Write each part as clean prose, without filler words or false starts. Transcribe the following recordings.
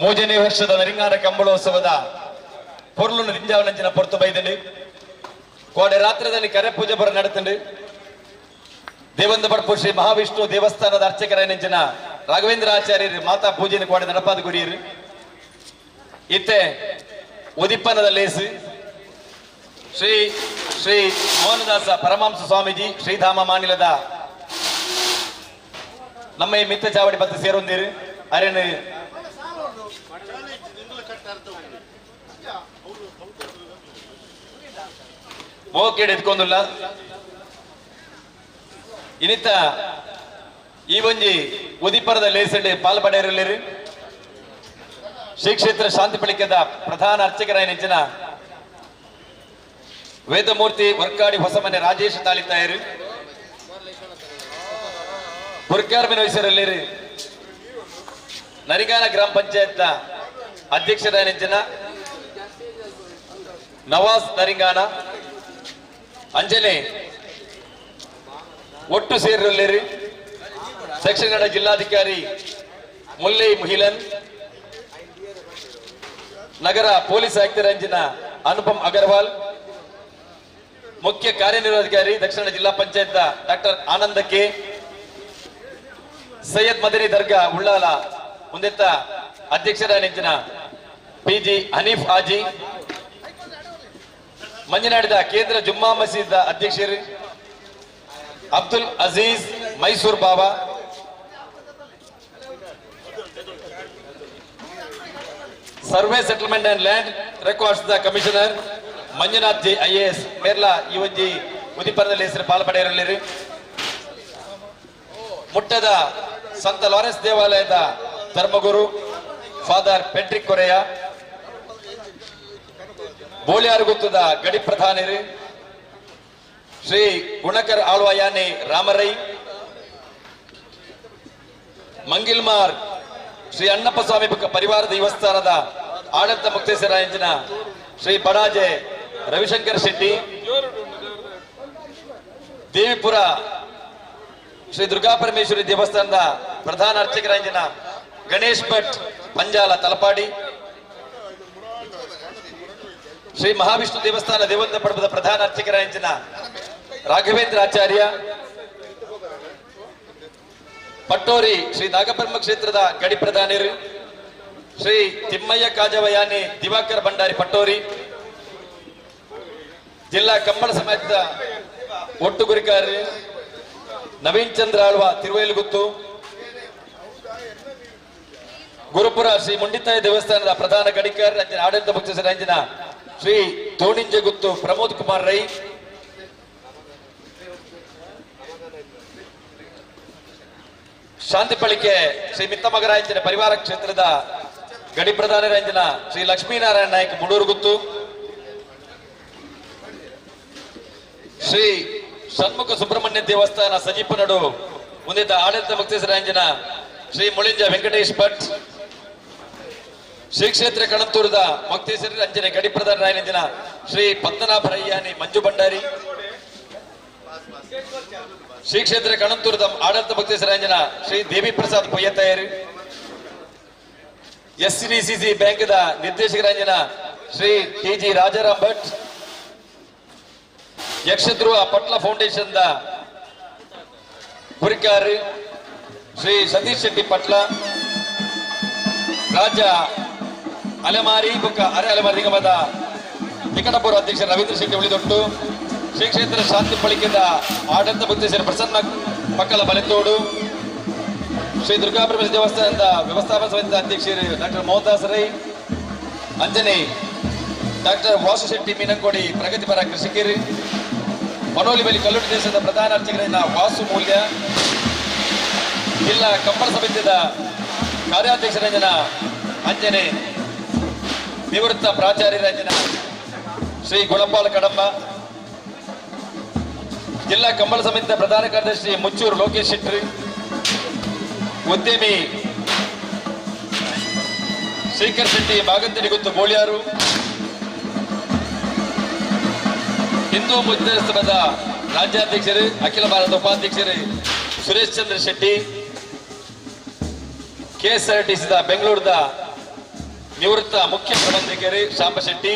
ಮೂಜನೇ ವರ್ಷದ ನರಿಂಗಾನ ಕಂಬಳೋತ್ಸವದ ಪೊರ್ಲುನು ದಿಂಜಾವನಂಚಿನ ಪೊರ್ತು ಬೈದಂಡು ಕೋಡೆ ರಾತ್ರಿದಲ್ಲಿ ಕರೆ ಪೂಜೆ ಬರ ನಡತಂಡು ದೇವಂದ ಪಡ್ಪು ಶ್ರೀ ಮಹಾವಿಷ್ಣು ದೇವಸ್ಥಾನದ ಅರ್ಚಕರ ರಾಘವೇಂದ್ರ ಆಚಾರ್ಯರು ಮಾತಾ ಪೂಜೆನ ಕೋಡೆ ನಡಪಾದ ಗುರಿಯರು ಇತ್ತೆ ಉದಿಪ್ಪನದ ಲೇಸು ಶ್ರೀ ಶ್ರೀ ಮೋಹನದಾಸ ಪರಮಹಂಸ ಸ್ವಾಮೀಜಿ ಶ್ರೀಧಾಮ ಮಾನಿಲದ ನಮ್ಮ ಈ ಮಿತ್ತ ಚಾವಡಿ ಪತ್ತು ಸೇರೊಂದಿರು ಅರೇನು ಮೋಕೇಡ್ ಎತ್ಕೊಂದುಲ್ಲ ಇನಿತ ಈ ಒಂಜಿ ಉದಿಪರದ ಲೇಸಡೆ ಪಾಲ್ಪಡೆಯರಲ್ಲಿರು ಶ್ರೀ ಕ್ಷೇತ್ರ ಶಾಂತಿ ಪಳಿಕೆದ ಪ್ರಧಾನ ಅರ್ಚಕರಾಯ ವೇದಮೂರ್ತಿ ವರ್ಕಾಡಿ ಹೊಸಮನೆ ರಾಜೇಶ್ ತಾಳಿತಾಯರು ಪುರ್ಕಾರ್ಮಿನ ವಯಸ್ಸರಲ್ಲಿ ನರಿಗಾನ ಗ್ರಾಮ ಪಂಚಾಯತ್ ಅಧ್ಯಕ್ಷರಾಯ ನವಾಜ್ ನರಿಂಗಾನ ಅಂಜನೆ ಒಟ್ಟು ಸೇರಿರಲ್ಲಿರಿ ದಕ್ಷಿಣ ಕನ್ನಡ ಜಿಲ್ಲಾಧಿಕಾರಿ ಮುಲ್ಲೈ ಮುಹಿಲನ್ ನಗರ ಪೊಲೀಸ್ ಆಯುಕ್ತರಂಜಿನ ಅನುಪಮ್ ಅಗರ್ವಾಲ್ ಮುಖ್ಯ ಕಾರ್ಯನಿರ್ವಹಣಾಧಿಕಾರಿ ದಕ್ಷಿಣ ಜಿಲ್ಲಾ ಪಂಚಾಯತ್ ಡಾಕ್ಟರ್ ಆನಂದ ಕೆ ಸೈಯದ್ ಮದನಿ ದರ್ಗಾ ಉಳ್ಳಾಲ ಮುಂದೆತ್ತ ಅಧ್ಯಕ್ಷರ ಪಿಜಿ ಹನೀಫ್ ಆಜಿ ಮಂಜನಾಡಿದ ಕೇಂದ್ರ ಜುಮ್ಮಾ ಮಸೀದ್ ಅಧ್ಯಕ್ಷರು Abdul Aziz Mysore Baba survey settlement and land records the commissioner Manjunath G IAS Merla ಈ ಒಂಜಿ ಉದಿಪನದಲ್ಲಿ ಹೆಸರು ಪಾಲ್ಪಡೆಯರಲ್ಲಿರು ಮುಟ್ಟದ ಸಂತ ಲಾರೆನ್ಸ್ ದೇವಾಲಯದ ಧರ್ಮಗುರು ಫಾದರ್ ಪೆಟ್ರಿಕ್ ಕೊರೆಯ ಬೋಳಿಯಾರುಗುತ್ತದ ಗಡಿ ಪ್ರಧಾನರು ಶ್ರೀ ಗುಣಕರ್ ಆಳ್ವಾಯಾನೆ ರಾಮರೈ ಮಂಗಿಲ್ಮಾರ್ ಶ್ರೀ ಅಣ್ಣಪ್ಪ ಸ್ವಾಮಿ ಪರಿವಾರ ದೇವಸ್ಥಾನದ ಆಡಳಿತ ಮುಕ್ತೇಶ್ವರ ಶ್ರೀ ಬಡಾಜೆ ರವಿಶಂಕರ್ ಶೆಟ್ಟಿ ದೇವಿಪುರ ಶ್ರೀ ದುರ್ಗಾ ಪರಮೇಶ್ವರಿ ದೇವಸ್ಥಾನದ ಪ್ರಧಾನ ಅರ್ಚಕರಾಂಜನ ಗಣೇಶ್ ಭಟ್ ಪಂಜಾಲ ತಲಪಾಡಿ ಶ್ರೀ ಮಹಾವಿಷ್ಣು ದೇವಸ್ಥಾನ ದೇವಂತ ಪಡಪದ ಪ್ರಧಾನ ಅರ್ಚಕರಾಂಜನ ರಾಘವೇಂದ್ರ ಆಚಾರ್ಯ ಪಟ್ಟೋರಿ ಶ್ರೀ ನಾಗಬ್ರಹ್ಮ ಕ್ಷೇತ್ರದ ಗಡಿ ಪ್ರಧಾನರು ಶ್ರೀ ತಿಮ್ಮಯ್ಯ ಕಾಜವಯಾನಿ ದಿವಾಕರ್ ಭಂಡಾರಿ ಪಟ್ಟೋರಿ ಜಿಲ್ಲಾ ಕಂಬಳ ಸಮಾಜದ ಒಟ್ಟು ಗುರಿಕಾರರು ನವೀನ್ ಚಂದ್ರ ಆಳ್ವ ತಿರುವೈಲುಗುತ್ತು ಗುರುಪುರ ಶ್ರೀ ಮುಂಡಿತಾಯ ದೇವಸ್ಥಾನದ ಪ್ರಧಾನ ಗಡಿಕಾರ ರಂಜನ ಆಡಳಿತ ಮುಖ್ಯಸ್ಥರ ರಂಜನ ಶ್ರೀ ತೋಣಿಂಜಗುತ್ತು ಪ್ರಮೋದ್ ಕುಮಾರ್ ರೈ ಶಾಂತಿ ಪಳಿಕೆ ಶ್ರೀ ಮಿತ್ತಮಗರಾಯಂಜನ ಪರಿವಾರ ಕ್ಷೇತ್ರದ ಗಡಿ ಪ್ರಧಾನ ರಂಜನ ಶ್ರೀ ಲಕ್ಷ್ಮೀನಾರಾಯಣ ನಾಯಕ್ ಮುಡೂರುಗುತ್ತು ಶ್ರೀ ಷಣ್ಮುಖ ಸುಬ್ರಹ್ಮಣ್ಯ ದೇವಸ್ಥಾನ ಸಜೀಪನಡು ಮುಂದಿದ್ದ ಆಡಳಿತ ಮುಕ್ತೇಶ್ವರ ಶ್ರೀ ಮುಳಿಂಜ ವೆಂಕಟೇಶ್ ಭಟ್ ಶ್ರೀ ಕ್ಷೇತ್ರ ಕಣಂತೂರದ ಮುಕ್ತೇಶ್ವರ ರಂಜನೆ ಗಡಿ ಪ್ರಧಾನ ರಾಯರಂಜನ ಶ್ರೀ ಪದ್ಮನಾಭ ರಯ್ಯಾನಿ ಮಂಜು ಭಂಡಾರಿ ಶ್ರೀ ಕ್ಷೇತ್ರ ಕಣಂತೂರದ ಆಡಳಿತ ಮುಕ್ತೇಶ್ವರ ರಂಜನ ಶ್ರೀ ದೇವಿ ಪ್ರಸಾದ್ ಪೊಯ್ಯತ್ತಾಯರು ಎಸ್ ಡಿಸಿಸಿ ಬ್ಯಾಂಕ್ದ ನಿರ್ದೇಶಕರಂಜನ Shri T G Rajaram Bhat Yakshadhruva Patla foundation the ಗುರಿಕಾರ್ ಶ್ರೀ ಸತೀಶ್ ಶೆಟ್ಟಿ ಪಟ್ಲ ರಾಜ್ಯ ಅಲೆಮಾರಿ ಬುಕ್ಕ ಅರೆ ಅಲೆಮಾರಿ ನಿಗಮದ ನಿಕಟಪೂರ್ವ ಅಧ್ಯಕ್ಷ ರವೀಂದ್ರ ಶೆಟ್ಟಿ ಉಳಿದೊಟ್ಟು ಶ್ರೀ ಕ್ಷೇತ್ರ ಶಾಂತಿ ಪಳಿಕೆದ ಆಡಳಿತ ಮುಕ್ತೇಶ್ವರ ಪ್ರಸನ್ನ ಪಕ್ಕಲ ಬಲೆತೋಡು ಶ್ರೀ ದುರ್ಗಾಪರಮೇಶ್ವರ ದೇವಸ್ಥಾನದ ವ್ಯವಸ್ಥಾಪನಾ ಸಮಿತಿ ಅಧ್ಯಕ್ಷರು ಡಾಕ್ಟರ್ ಮೋಹನ್ದಾಸ್ ರೈ ಅಂಜನಿ ಡಾಕ್ಟರ್ ವಾಸು ಶೆಟ್ಟಿ ಮೀನಂಕೋಡಿ ಪ್ರಗತಿಪರ ಕೃಷಿಕರು ಮನೋಲಿಬಲಿ ಕಲ್ಲುಡಿ ದೇಶದ ಪ್ರಧಾನ ಅರ್ಚಕರಾದ ವಾಸು ಮೂಲ್ಯ ಜಿಲ್ಲಾ ಕಂಬಳ ಸಮಿತಿಯ ಕಾರ್ಯಾಧ್ಯಕ್ಷರಂಜನ ಅಂಜನೆ ನಿವೃತ್ತ ಪ್ರಾಚಾರ್ಯರಂಜನ ಶ್ರೀ ಗುಣಪಾಲ ಕಡಂಬ ಜಿಲ್ಲಾ ಕಂಬಳ ಸಮಿತಿಯ ಪ್ರಧಾನ ಕಾರ್ಯದರ್ಶಿ ಮುಚ್ಚೂರು ಲೋಕೇಶ್ ಶೆಟ್ಟಿ ಉದ್ಯಮಿ ಶ್ರೀಕರ್ ಶೆಟ್ಟಿ ಬಾಗಂತಡಿಗುತ್ತು ಬೋಳಿಯಾರು ಹಿಂದೂ ಮುದ್ದ ರಾಜ್ಯಾಧ್ಯಕ್ಷರು ಅಖಿಲ ಭಾರತ ಉಪಾಧ್ಯಕ್ಷರು ಸುರೇಶ್ ಚಂದ್ರ ಶೆಟ್ಟಿ ಕೆಎಸ್ಆರ್ಟಿಸಿದ ಬೆಂಗಳೂರದ ನಿವೃತ್ತ ಮುಖ್ಯ ಪ್ರಬಂಧಕರು ಶಾಂಬ ಶೆಟ್ಟಿ,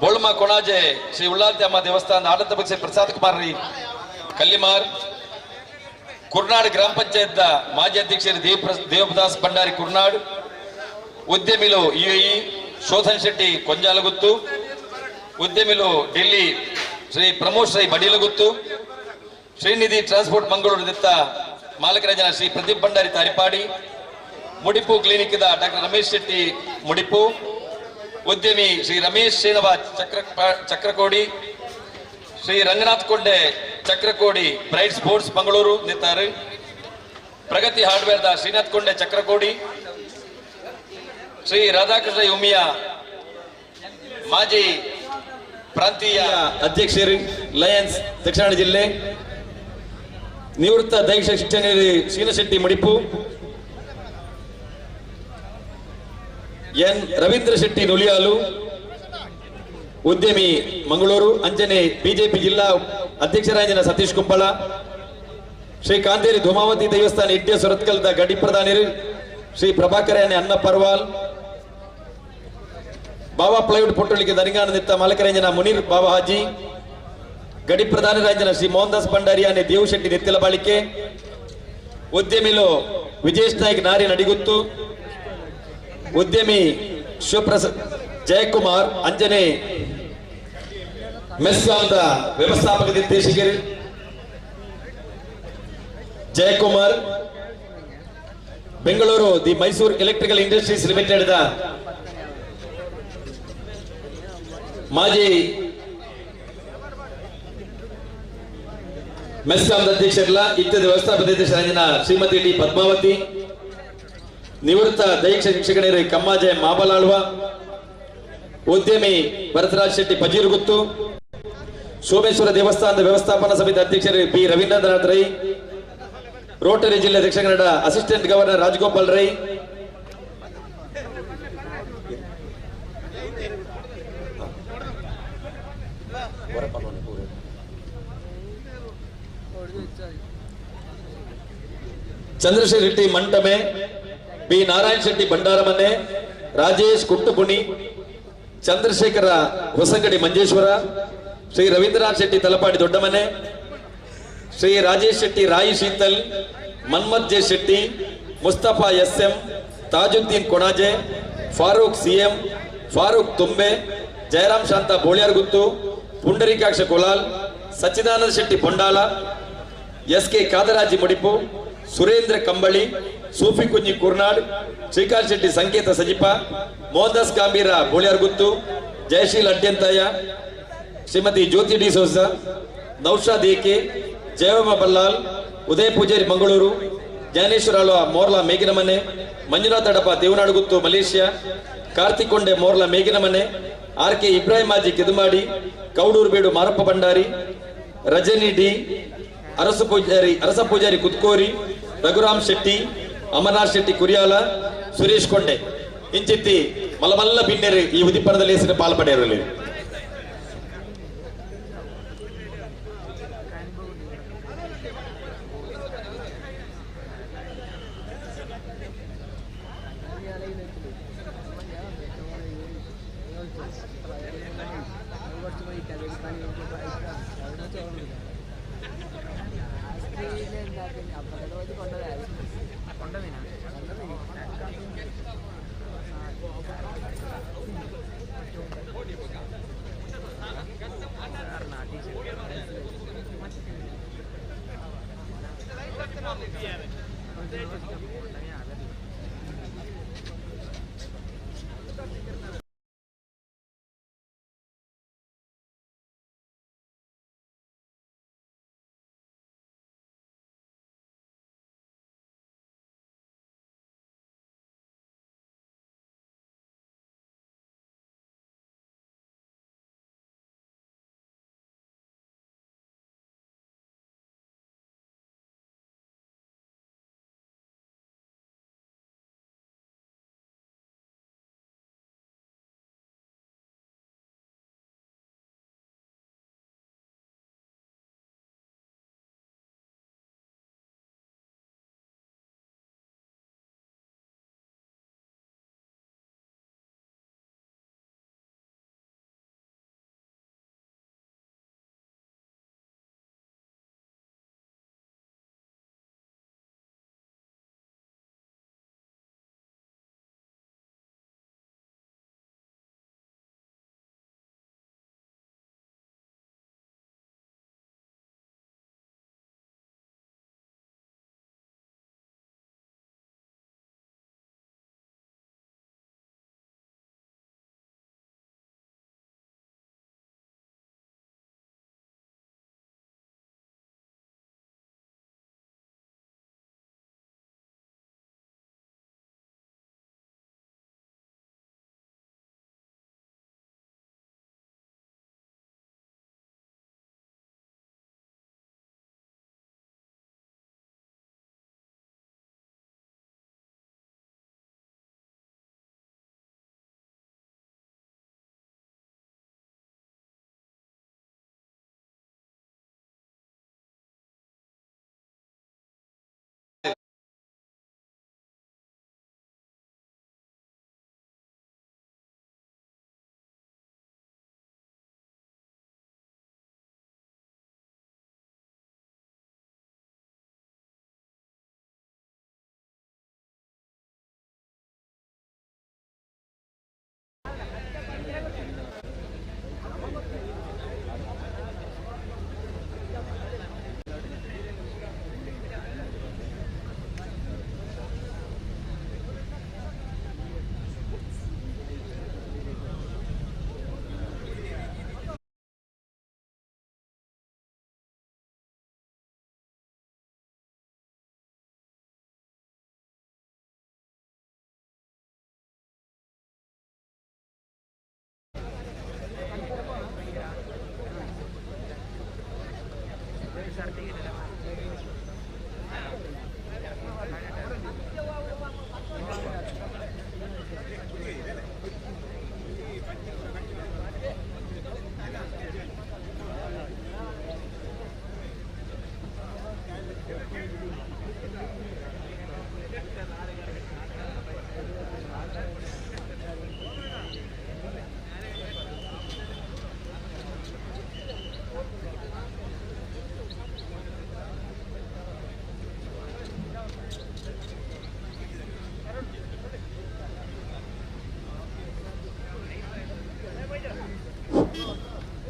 ಬೋಳುಮ ಕೊಣಾಜೆ ಶ್ರೀ ಉಳ್ಳಾಲ್ತಿ ದೇವಸ್ಥಾನದ ಆಡಳಿತ ಪಕ್ಷ ಪ್ರಸಾದ್ ಕುಮಾರ್ ರೈ ಕಲ್ಲಿಮಾರ್, ಕುರ್ನಾಡ್ ಗ್ರಾಮ ಪಂಚಾಯತ್ ಮಾಜಿ ಅಧ್ಯಕ್ಷರು ದೇವದಾಸ್ ಭಂಡಾರಿ ಕುರ್ನಾಡ್, ಉದ್ಯಮಿಲು ಯುಎಇ ಶೋಧನ್ ಶೆಟ್ಟಿ ಕೊಂಜಾಲಗುತ್ತು, ಉದ್ಯಮಿಲು ಡೆಲ್ಲಿ ಶ್ರೀ ಪ್ರಮೋದ್ ಶ್ರೀ ಬಡೀಲಗುತ್ತು, ಶ್ರೀನಿಧಿ ಟ್ರಾನ್ಸ್ಪೋರ್ಟ್ ಮಂಗಳೂರು ದಿತ್ತ ಮಾಲಕರಾಜನ ಶ್ರೀ ಪ್ರದೀಪ್ ಭಂಡಾರಿ ತಾರಿಪಾಡಿ, ಮುಡಿಪು ಕ್ಲಿನಿಕ್ ಡಾಕ್ಟರ್ ರಮೇಶ್ ಶೆಟ್ಟಿ ಮುಡಿಪು, ಉದ್ಯಮಿ ಶ್ರೀ ರಮೇಶ್ ಶೇನವ ಚಕ್ರಕೋಡಿ, ಶ್ರೀ ರಂಗನಾಥ್ ಕೊಂಡೆ ಚಕ್ರಕೋಡಿ ಬ್ರೈಟ್ ಸ್ಪೋರ್ಟ್ಸ್ ಮಂಗಳೂರು ನಿಂತಾರೆ, Pragati hardware the Srinath Konde Chakrakodi, Shri Radhakrishna Umiya ಮಾಜಿ ಪ್ರಾಂತೀಯ ಅಧ್ಯಕ್ಷರು ಲಯನ್ಸ್ ದಕ್ಷಿಣ ಜಿಲ್ಲೆ, ನಿವೃತ್ತ ದೈಹಿಕ ಶಿಕ್ಷಕರು ಶೀನಶೆಟ್ಟಿ ಮುಡಿಪು, ಎನ್ ರವೀಂದ್ರ ಶೆಟ್ಟಿ ನುಲಿಯಾಲು ಉದ್ಯಮಿ ಮಂಗಳೂರು, ಅಂಜನೆ ಬಿಜೆಪಿ ಜಿಲ್ಲಾ ಅಧ್ಯಕ್ಷರಾಂಜನ ಸತೀಶ್ ಕುಂಬಳ, ಶ್ರೀ ಕಾಂತೇರಿ ಧೂಮಾವತಿ ದೇವಸ್ಥಾನ ಇಡ್ಯ ಸುರತ್ಕಲ್ದ ಗಡಿ ಪ್ರಧಾನಿರು ಶ್ರೀ ಪ್ರಭಾಕರನೆ ಅನ್ನ ಪರ್ವಾಲ್, ಬಾಬಾ ಪ್ಲೈವುಡ್ ಪೊಟ್ಟೊಳಿಗೆ ದರಿಂಗಾನಂದಿತ್ತ ಮಾಲಕರಂಜನ ಮುನೀರ್ ಬಾಬಾ ಹಾಜಿ, ಗಡಿ ಪ್ರಧಾನರಾಂಜನ ಶ್ರೀ ಮೋಹನ್ ದಾಸ್ ಭಂಡಾರಿಯಾನೆ ದೇವು ಶೆಟ್ಟಿ ನೆತ್ತಿಲ ಬಾಳಿಕೆ, ಉದ್ಯಮಿಲು ವಿಜೇಶ್ ನಾಯ್ಕ್ ನಾರಿ ನಡಿಗುತ್ತು, ಉದ್ಯಮಿ ಶಿವಪ್ರಸಾದ್ ಜಯಕುಮಾರ್ ಅಂಜನೆ ಮೆಸ್ಕಾಂದ ವ್ಯವಸ್ಥಾಪಕ ನಿರ್ದೇಶಕರು Jayakumar, Bengaluru the Mysuru electrical industries limited the ಮಾಜಿ ಮೆಸ್ಕಾಂದ ಅಧ್ಯಕ್ಷರಲ್ಲ ಇತ್ಯಾದಿ ವ್ಯವಸ್ಥಾಪಕ ನಿರ್ದೇಶಕರಾಗಿನ ಶ್ರೀಮತಿ ಡಿ ಪದ್ಮಾವತಿ, ನಿವೃತ್ತ ದೈಹಿಕ ಶಿಕ್ಷಕರು ಕಮ್ಮಾಜೆ ಮಾಬಲಾಳ್ವ, ಉದ್ಯಮಿ ಭರತರಾಜ್ ಶೆಟ್ಟಿ ಪಜೀರುಗುತ್ತು, ಸೋಮೇಶ್ವರ ದೇವಸ್ಥಾನದ ವ್ಯವಸ್ಥಾಪನಾ ಸಮಿತಿ ಅಧ್ಯಕ್ಷರು ಪಿ ರವೀಂದ್ರನಾಥ್ ರೈ, ರೋಟರಿ ಜಿಲ್ಲೆ Dakshina Kannada assistant governor Rajagopal Rai, Chandrashekar Shetty Mantame, B Narayana Shetty Bhandaramane, Rajesh Kuttupuni, Chandrashekara Hosangadi Manjeshwara, Shri Ravindranath Shetty Talapadi Doddamane, Shri Rajesh Shetty Rai Sheetal, Manmath J Shetty, Mustafa S M, Tajuddin Konaje, Farooq CM, Farooq Tumbe, Jayaram Shanta Boliyarguttu, Pundarikaksha Kolal, Sachidananda Shetty Bondala, S K Kadaraji Mudipu, Surendra Kambali, Sufi Kunji Kurnad, Srikanth Shetty Sanketa Sajipa, Mohan Das Gambhira Boliyarguttu, Jayasheel Adyantaya, Shrimati Jyothi D Souza, Naushad A K, Jayamma Ballal, Udaya Poojary Mangaluru, Jnaneshwara Alva Morla Meginamane, Manjunath Adapa Devanaduguttu Malaysia, Karthik Konde Morla Meginamane, R K Ibrahim Haji Kedumadi, Kaudur Bedu Marappa Bhandari, Rajani D, Arasa Poojary Kutkori, Raghuram Shetty, Amarnath Shetty Kuriyala, Suresh Konde ಇಂಚಿತ್ತಿ ಮಲ್ಲಮಲ್ಲ ಬಿನ್ನೆರು ಈ ಉದಿಪನದಲ್ಲಿ ಹೆಸರು ಪಾಲ್ಪಡೆಯರು.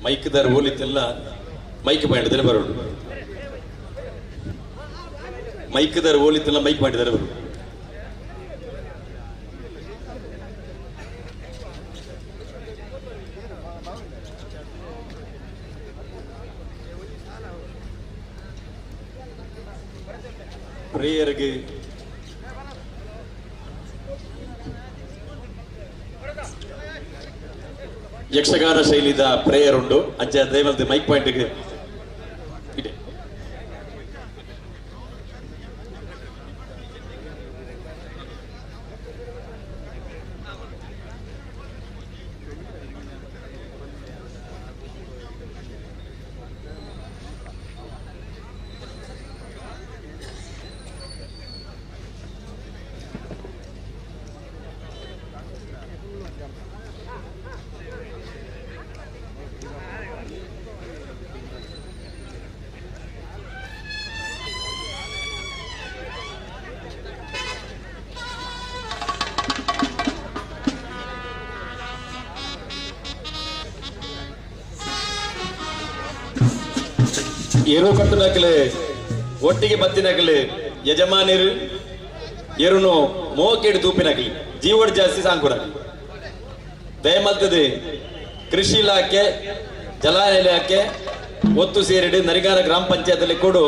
ಮೈಕ್ದಾರ್ ಓಲಿತ್ತೆಲ್ಲ mic point ಬರೋಡು. ಮೈಕ್ದಾರ್ ಓಲಿತ್ತೆಲ್ಲ ಮೈಕ್ ಪಾಯಿಂಟ್ ಬರೋಡು. ಪ್ರೇಯರ್ಗೆ ಯಕ್ಷಗಾನ ಶೈಲಿದ ಪ್ರೇಯರ್ ಉಂಡು. ಅಂಚ ದಯಮಲ್ದ ಮೈಕ್ ಪಾಯಿಂಟ್ಗೆ ಇದೆ. ಎರು ಕಟ್ಟುನಕಲೆ ಒಟ್ಟಿಗೆ ಬತ್ತಿನಕಲೆ ಯಜಮಾನಿರು ಎರುನು ಮೋಕೆಡು ತೂಪಿನಕಲಿ ಜೀವಡ್ ಜಾಸ್ತಿ ಸಾಂಕುರಕಲಿ ದಯಮಲ್ತದೆ ಕೃಷಿ ಇಲಾಖೆ ಜಲ ಇಲಾಖೆ ಒತ್ತು ಸೇರಿಡು ನರಿಗಾರ ಗ್ರಾಮ ಪಂಚಾಯತಲ್ಲಿ ಕೊಡು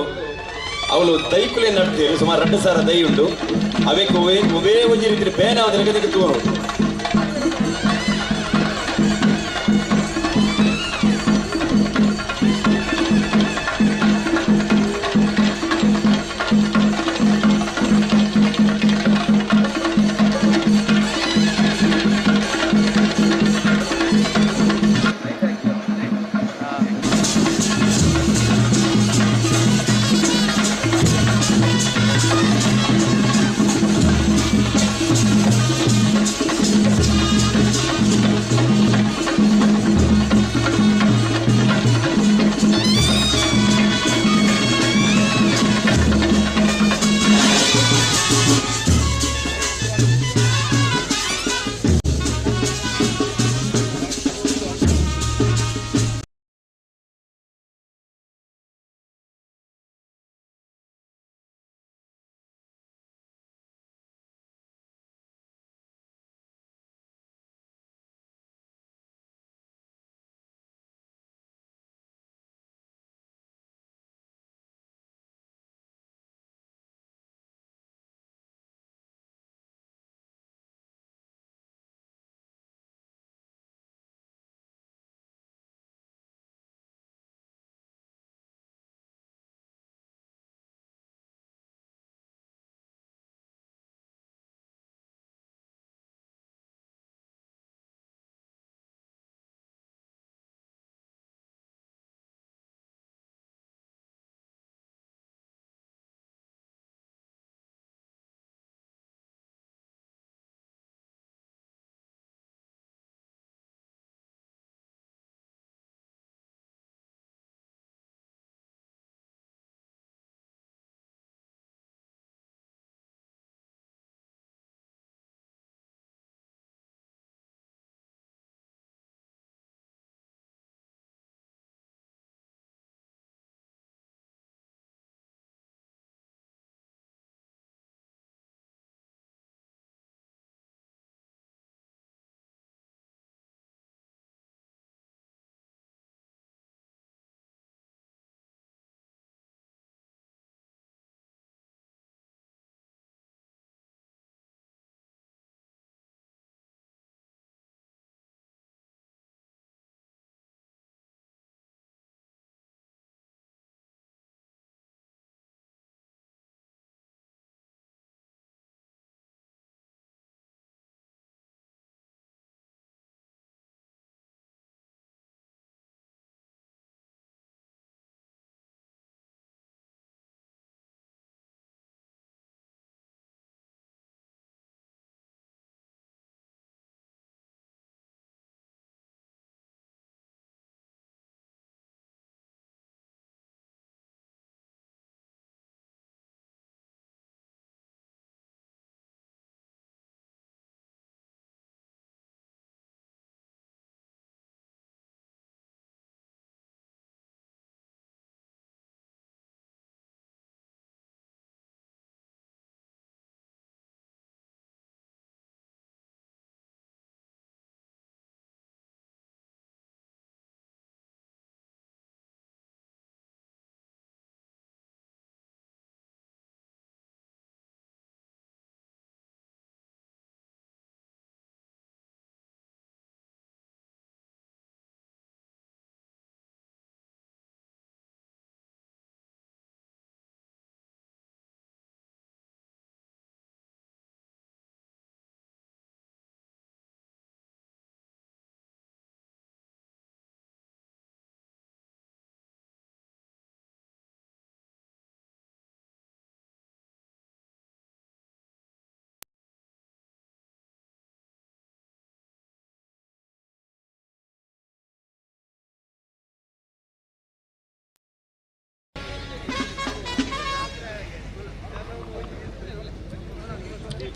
ಅವಳು ದೈಕುಲೆ ನಡ್ತೀರು ಸುಮಾರು 2000 ದೈ ಉಂಟು. ಅವಕ್ಕೆ ಒವೇ ಒಂಜಿ ರೀತಿ ಬೇನ ಅವರಿಗೆ ತೂರು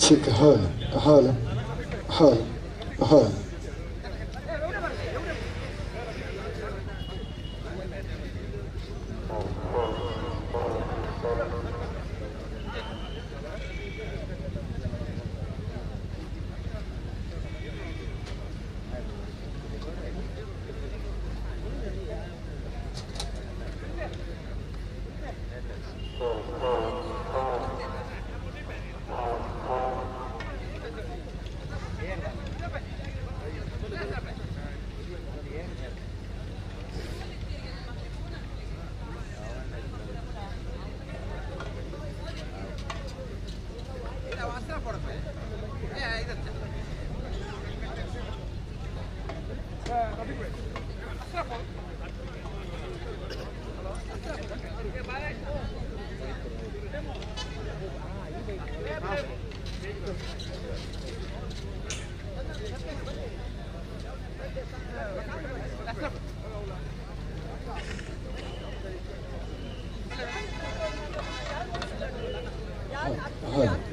Check hello hello hello hello. Hello.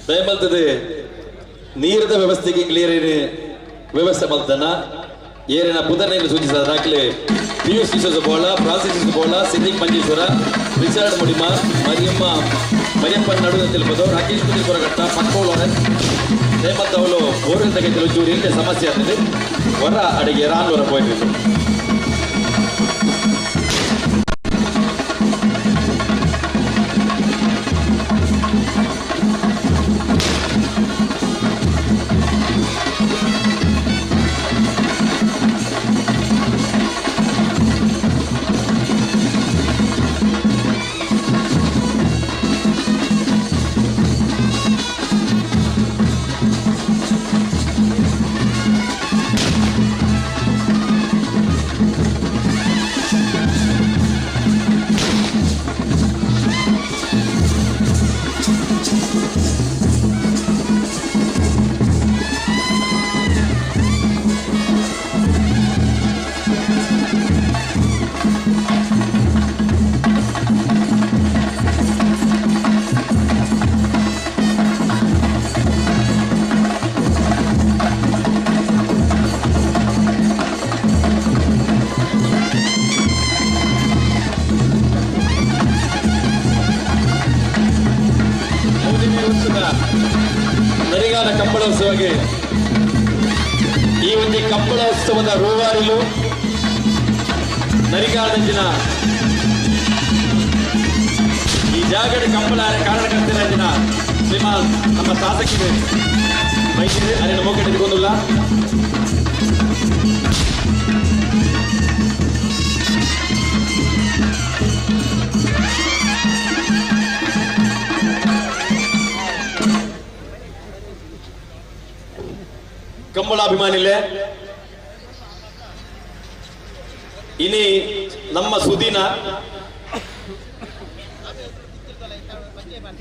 ದಯಮಲ್ತದೆ ನೀರದ ವ್ಯವಸ್ಥೆಗೆ ಕ್ಲಿಯರ್ ವ್ಯವಸ್ಥೆ ಮಲ್ತನ ಏರಿನ ಪುದರ್ನೆಯನ್ನು ಸೂಚಿಸಿದ ದಾಖಲೆ ಪಿಯೂಷ್ ಡಿಸೋಜ ಬೋಳ, ಫ್ರಾನ್ಸಿಸ್ ಬೋಳ, ಸಿದ್ದಿಕ್ ಮಂಜೇಶ್ವರ, ರಿಚರ್ಡ್ ಮುಡಿಮ, ಮರಿಯಮ್ಮ ಮರಿಯಪ್ಪನ ನಡುವೆ ತಿಳ್ಬೋದು, ರಾಕೇಶ್ ಕುಮಾರ್ ಕೊರಗಟ್ಟ, ಪಕ್ಕೋಳು ದಯಮತ್ತ ಅವಳು ಬೋರಿನ ತೆಗೆದು ಚೂರು ಇಲ್ಲೇ ಸಮಸ್ಯೆ ಆಗ್ತದೆ. ಹೊರ ಅಡಿಗೆ ರಾನ್ವರ ಪೋಯಿತು. ನರಿಗಾನ ಕಂಬಳೋತ್ಸವಕ್ಕೆ ಈ ಒಂದು ಕಂಬಳೋತ್ಸವದ ರೂವಾರಿಲು ನರಿಗಾದಂಚಿನ ಈ ಜಾಗದ ಕಂಬಳ ಕಾರಣಕರ್ತರ ದಿನ ಶ್ರೀಮಾನ್ ನಮ್ಮ ಶಾಸಕರು ಮೈಸೂರು ಅರೆ ನಮೋ ಕಂಬಳಾಭಿಮಾನಿಲೆ ಇನಿ ನಮ್ಮ ಸುದಿನ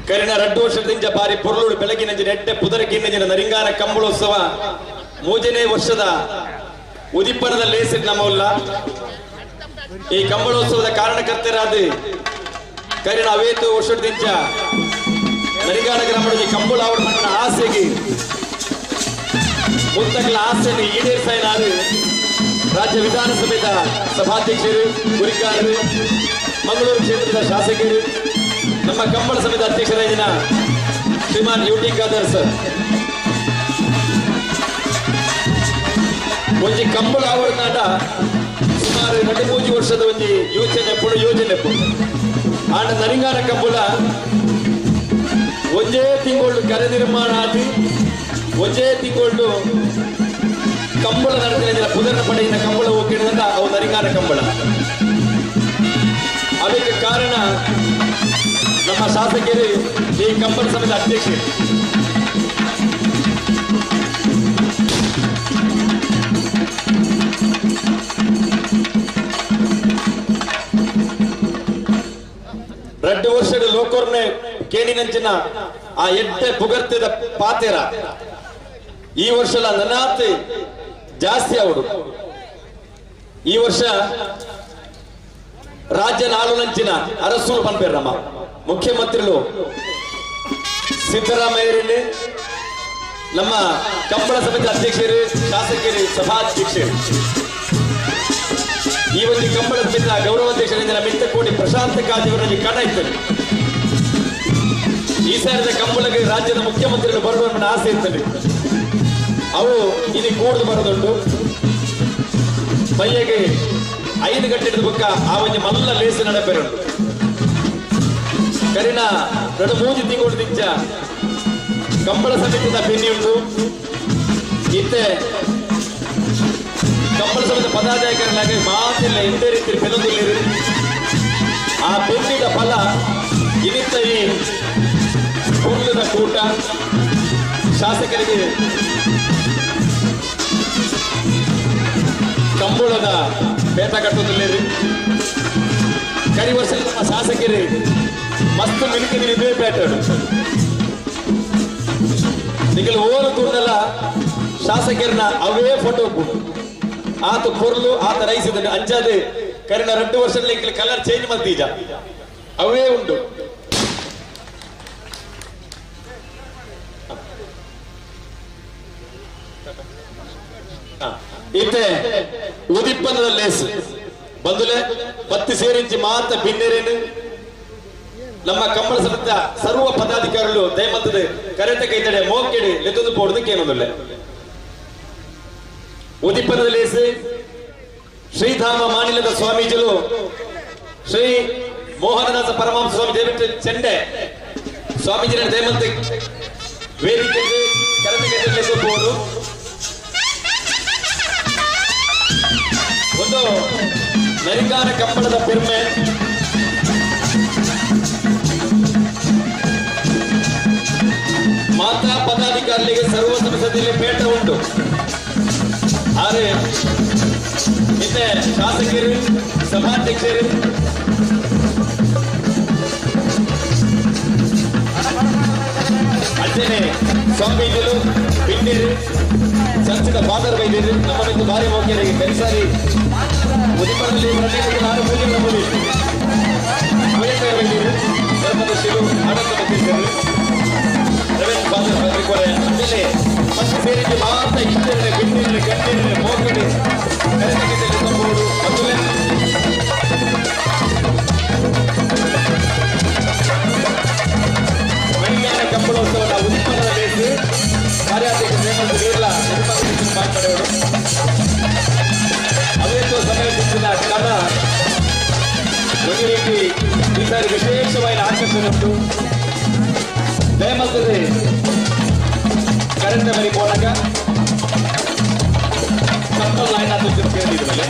ಕರಿನ ರಡ್ಡು ವರ್ಷದಿಂದ ಬಾರಿ ಪೊರ್ಲುಡು ಬೆಳಗಿನ ನೆಟ್ಟೆ ಪುದರಕಿನ್ನ ನರಿಂಗಾನ ಕಂಬಳೋತ್ಸವ ಮೂರನೇ ವರ್ಷದ ಉದಿಪ್ಪನದ ಲೇಸಿಡ್ ನಮ್ಮಲ್ಲ ಈ ಕಂಬಳೋತ್ಸವದ ಕಾರಣಕರ್ತರಾದ ಕರಿನ ಅವೇತು ವರ್ಷದಿಂದ ನರಿಂಗಾನ ಗ್ರಾಮದ ಕಂಬಳ ಅವರ ಆಸೆಗೆ ಮುತ್ತಕಲ ಆಸೆಯನ್ನು ಈಡೇರಿಸಾಯಿನಾರು ರಾಜ್ಯ ವಿಧಾನಸಭೆಯ ಸಭಾಧ್ಯಕ್ಷರು, ಗುರಿಕಾರರು, ಮಂಗಳೂರು ಕ್ಷೇತ್ರದ ಶಾಸಕರು, ನಮ್ಮ ಕಂಬಳ ಸಭೆಯ ಅಧ್ಯಕ್ಷರಾಗಿನ ಶ್ರೀಮಾನ್ ಯು ಟಿ ಖಾದರ್ ಸರ್. ಒಂಜಿ ಕಂಬಳ ಆವರಣಾಟ ಸುಮಾರು 2-3 ವರ್ಷದ ಒಂಜಿ ಯೋಜನೆ ಪುಡು ಯೋಜನೆ ಪುಡು ಆಂಡ ನರಿಂಗಾನ ಕಂಬಳ ಒಂಜೇ ತಿಂಗಳು ಕರೆ ನಿರ್ಮಾಣ ಆಗಿ ಒಂಜೇ ತಿಂಗಳು ಕಂಬಳ ನಡೆದಿನ ಪುದರ್ನ ಪಡೆಯಿನ ಕಂಬಳ ಹೋಗಿಡಿದಂತ ಅವು ನರಿಂಗಾನ ಕಂಬಳ. ಅದಕ್ಕೆ ಕಾರಣ ನಮ್ಮ ಶಾಸಕರು, ಈ ಕಂಬಳ ಸಭೆಯ ಅಧ್ಯಕ್ಷರು. 2 ವರ್ಷದ ಲೋಕೋರ್ನೆ ಕೇಣಿನಂಚಿನ ಆ ಎಡ್ಡೆ ಪುಗರ್ತೆದ ಪಾತೆರ ಈ ವರ್ಷಲ ನನಾತ್ ಜಾಸ್ತಿ ಅವರು. ಈ ವರ್ಷ ರಾಜ್ಯ ನಾಳುನಂಚಿನ ಅರಸುಲು ಪನ್ಪೇರು ನಮ್ಮ ಮುಖ್ಯಮಂತ್ರಿಲು ಸಿದ್ದರಾಮಯ್ಯರಲ್ಲಿ, ನಮ್ಮ ಕಂಬಳ ಸಮಿತಿ ಅಧ್ಯಕ್ಷರು, ಶಾಸಕರು, ಸಭಾಧ್ಯಕ್ಷರು, ಈ ಒಂದು ಕಂಬಳ ಸಮಿತಿಯ ಗೌರವಾಧ್ಯಕ್ಷರಿಂದ ಮಿತ್ತಕೋಟಿ ಪ್ರಶಾಂತ ಕಾಜಿಯವರಲ್ಲಿ ಕಣ ಇತ್ತು. ಈ ಸಾರಿದ ಕಂಬಳಕ್ಕೆ ರಾಜ್ಯದ ಮುಖ್ಯಮಂತ್ರಿಗಳು ಬರುವ ಆಸೆ ಇರ್ತದೆ. ಅವು ಇಲ್ಲಿ ಕೂಡದು ಬರೋದುಂಟು. ಬಯ್ಯಗೆ 5 ಗಂಟೆ ಬೊಕ್ಕ ಆ ಒಂಜಿ ಮಲ್ಲ ಲೇಸು ನಡಪೆರುಂಟು. ಕರಿನ 2-3 ತಿಂಗಳು ದಿಂಚ ಕಂಬಳ ಸಮಿತಿದ ಬೆನ್ನಿ ಉಂಟು. ಇತ್ತೆ ಕಂಬಳ ಸಮಿತಿ ಪದಾಧಿಕಾರಿಗಳಾಗಿ ಮಾತಿಲ್ಲ ಎಂದೇ ರೀತಿ ಬೆನೊಂದುಲ್ಲಿರು. ಆ ಬೆನ್ನಿದ ಫಲ ಇನಿತ್ತ ಈ ಕೂಡಲದ ಕೂಟ ಶಾಸಕರಿಗೆ ಕಂಬಳದ ಪೇಟ ಕಟ್ಟುತ್ತಿಲ್ಲ. ಕರಿ ವರ್ಷ ನಮ್ಮ ಶಾಸಕರು ಮಸ್ತ್ ಮಿನುಕಿನ ಇದೇ ಪೇಟ ನಿಗಲು ಓಲು ತೂರ್ದಲ್ಲ ಶಾಸಕರನ್ನ ಅವೇ ಫೋಟೋ ಆತ ಕೊರ್ಲು ಆತ ರೈಸ್ ಅಂಚಾದೆ ಕರಿನ 2 ವರ್ಷದಲ್ಲಿ ಕಲರ್ ಚೇಂಜ್ ಮಲ್ತೀಜ ಅವೇ ಉಂಟು. ಇತ್ತೆ ಉದಿಪ್ಪನದ ಲೇಸ್ ಬಂದುಲೆ 10 ಸೇರಿಂಚಿ ಮಾತ ಬಿನ್ನೆರೇನು ನಮ್ಮ ಕಂಬಳ ಸಮಿತಿಯ ಸರ್ವ ಪದಾಧಿಕಾರಿಗಳು ದಯಮಂತದ ಕರೆತ ಕೈತಡೆ ಮೋಕೆಡಿ ಲೆತ್ತೊಂದು ಪೋಡುದಕ್ಕೆ ಏನೊಂದಿಲ್ಲ. ಉದಿಪ್ಪನದ ಲೇಸ್ ಶ್ರೀಧಾಮ ಮಾನಿಲದ ಸ್ವಾಮೀಜಿಲು ಶ್ರೀ ಮೋಹನದಾಸ ಪರಮಹಂಸ ಸ್ವಾಮಿ ದೇವಿಟ್ಟು ಚೆಂಡೆ ಸ್ವಾಮೀಜಿನ ದಯಮಂತ ವೇದಿಕೆ ಕರೆತ ಕೈತಡೆ ಲೆತ್ತೊಂದು ಪೋಡು. ಒಂದು ನರಿಗಾನ ಕಂಬಳದ ಪೆರ್ಮೆ. ಮಾತಾ ಪದಾಧಿಕಾರಿಗಳಿಗೆ ಸರ್ವ ಸಂಸದಲ್ಲಿ ಪೇಟ ಉಂಟು. ಆದರೆ ಇತ್ತೆ ಶಾಸಕರು, ಸಭಾಧ್ಯಕ್ಷರು, ಅಂಚನೆ ಸ್ವಾಮೀಜಿಗಳು, ಪಿಂಡಿರು, ಚರ್ಚಿನ ಫಾದರ್ ವೈದ್ಯರು ನಮ್ಮ ಮಿತ್ತು ಭಾರಿ ಮೌಖ್ಯರಿಗೆ ಕರಿಸಾರಿ ಉದಿಪನಲ್ಲಿ ನಾನು ಪೂಜೆ ನಮ್ಮದು ವೈದ್ಯರು ಧರ್ಮದರ್ಶಿಗಳು ಆಡಳಿತ ಮುಖ್ಯಸ್ಥರು ರವೀಂದ್ರ ಫಾದರ್ ಬಂದಿದ್ದಾರೆ. ಆಮೇಲೆ ಮತ್ತೆ ಸೇರಿದ್ದು ಮಾತ್ರ ಇಷ್ಟೇ ಬಿಂಡಿರು ಗಂಡಿರು ಮೋಕಡಿ ಕರೆತಬಹುದು. ಮೊದಲೇ ಬೆಂಗಾಲ ಕಂಬಳೋತ್ಸವದ ಉತ್ಪನ್ನದ ಬೇಸಿ ಕಾರ್ಯಾಧ್ಯಕ್ಷ ಶ್ರೀಮಂತ ವೀರ್ಲ ಮಾತನಾಡಿದರು. ಅವೇತೋ ಸಮಯ ಸಿಕ್ಕಿದ ಕಣ ಒಂದು ರೀತಿ ಈ ಸಾರಿ ವಿಶೇಷವಾದ ಆಕರ್ಷಣೆ ಉಂಟು. ದಯಮಲ್ತದೆ ಕರೆಂಟ್ ಮರಿ ಪೋನಾಗ ಚಪ್ಪಲ್ ಲೈನ್ ಹಾಕಿ ಕೇಳಿದ ಮೇಲೆ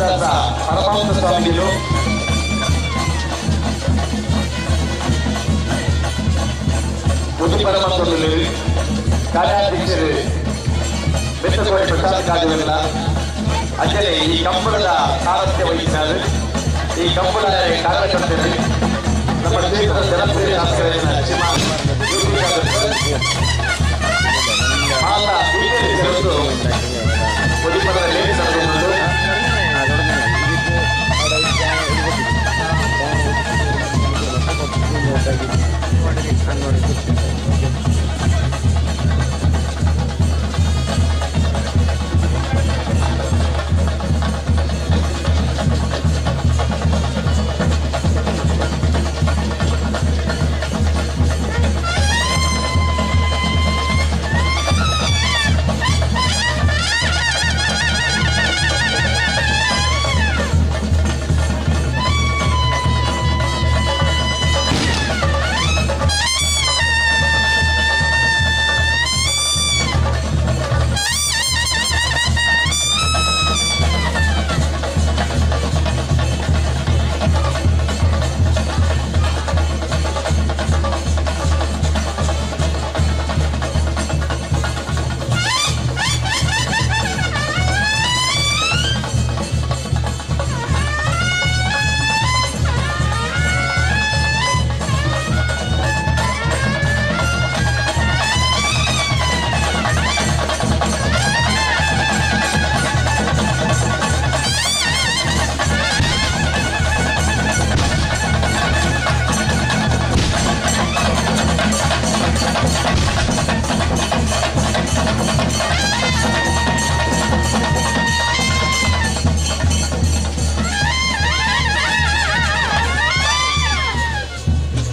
ಮೋಹನದಾಸ ಪರಮಹಂಸ ಸ್ವಾಮಿಗಳು ಉದಿಪನ ಮಂತ್ರಿಗಳು ಕಾರ್ಯಾಧ್ಯಕ್ಷರು ಬೆತ್ತಕೋಟೆ ಪ್ರಸಾದ್ ಕಾಜುವೆಲ್ಲ ಅಂಚನೆ ಈ ಕಂಬಳದ ಸಾರಥ್ಯ ವಹಿಸಿದ್ದಾರೆ. ಈ ಕಂಬಳ ಕಾರ್ಯಕರ್ತರು ನಮ್ಮ ಕ್ಷೇತ್ರದ ಜನಪ್ರಿಯ ಶಾಸಕರಾದ ಶ್ರೀಮಾನ್ ಮಾತಾ ಬಿಜೆಪಿ ಉದಿಪನದ ಲೇಖ ನಡೆದುಕೊಂಡು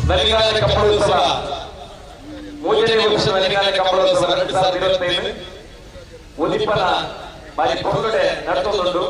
ನಲಿಗಾಲ ಕಂಬಳೋತ್ಸವ ಮೂರನೇ ವರ್ಷದ ನಲಿಗಾಲ ಕಂಬಳೋತ್ಸವ 2025 ಉದಿಪನ ಬಾರಿ ಪೊರ್ಲುಡೆ ನಡತೊಂದುಂಡು.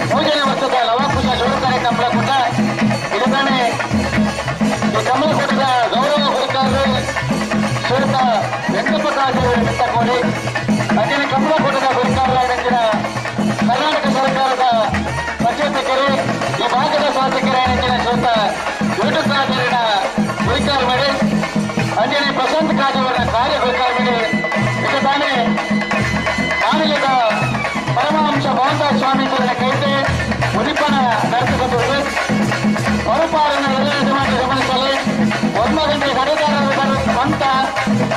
ಮೂರನೇ ವರ್ಷದ ಲವಕುಶ ಜೋಡು ಕಾರ್ಯಕ್ರಮ ಕೂಡ ಇದನ್ನೇ ಈ ಶ್ವೇತ ವೆಂಕಪ್ಪ ಕಾಜೂರು ಮಿತ್ತಕೋಡಿ ಅಂಜನೆ ಕಮಲಕೋಟದ ಗುರಿಕಾರರಾಗಿನ ಕರ್ನಾಟಕ ಸರ್ಕಾರದ ಸಚೇತಕರು ಈ ಭಾಗದ ಶಾಸಕರಾಗಿನ ಶ್ವೇತ ವೇಟು ಕಾಜೂರಿನ ಗುರಿಕಾರ ಮಾಡಿ ಅಂಜನೆ ಪ್ರಶಾಂತ್ ಕಾಜೂರಿನ ಕಾರ್ಯ ಗುರಿಕಾರ ಮಾಡಿ ಇದು ತಾನೇ ಮಾನ್ಯದ ಪರಮಹಂಸ ಮೋಹನದಾಸ್ ಸ್ವಾಮೀಜಿಯವರ ಕೈತೆ ಉದಿಪನ ನಡೆಸಿಕೊಂಡಿದೆ. ಮರುಪಾಲನೆ ಎಲ್ಲ ಯಜಮಾನರು ಗಮನಿಸಲಿ. 1 ಗಂಟೆ ಕಡೆಗಾರರು ಸ್ವಂತ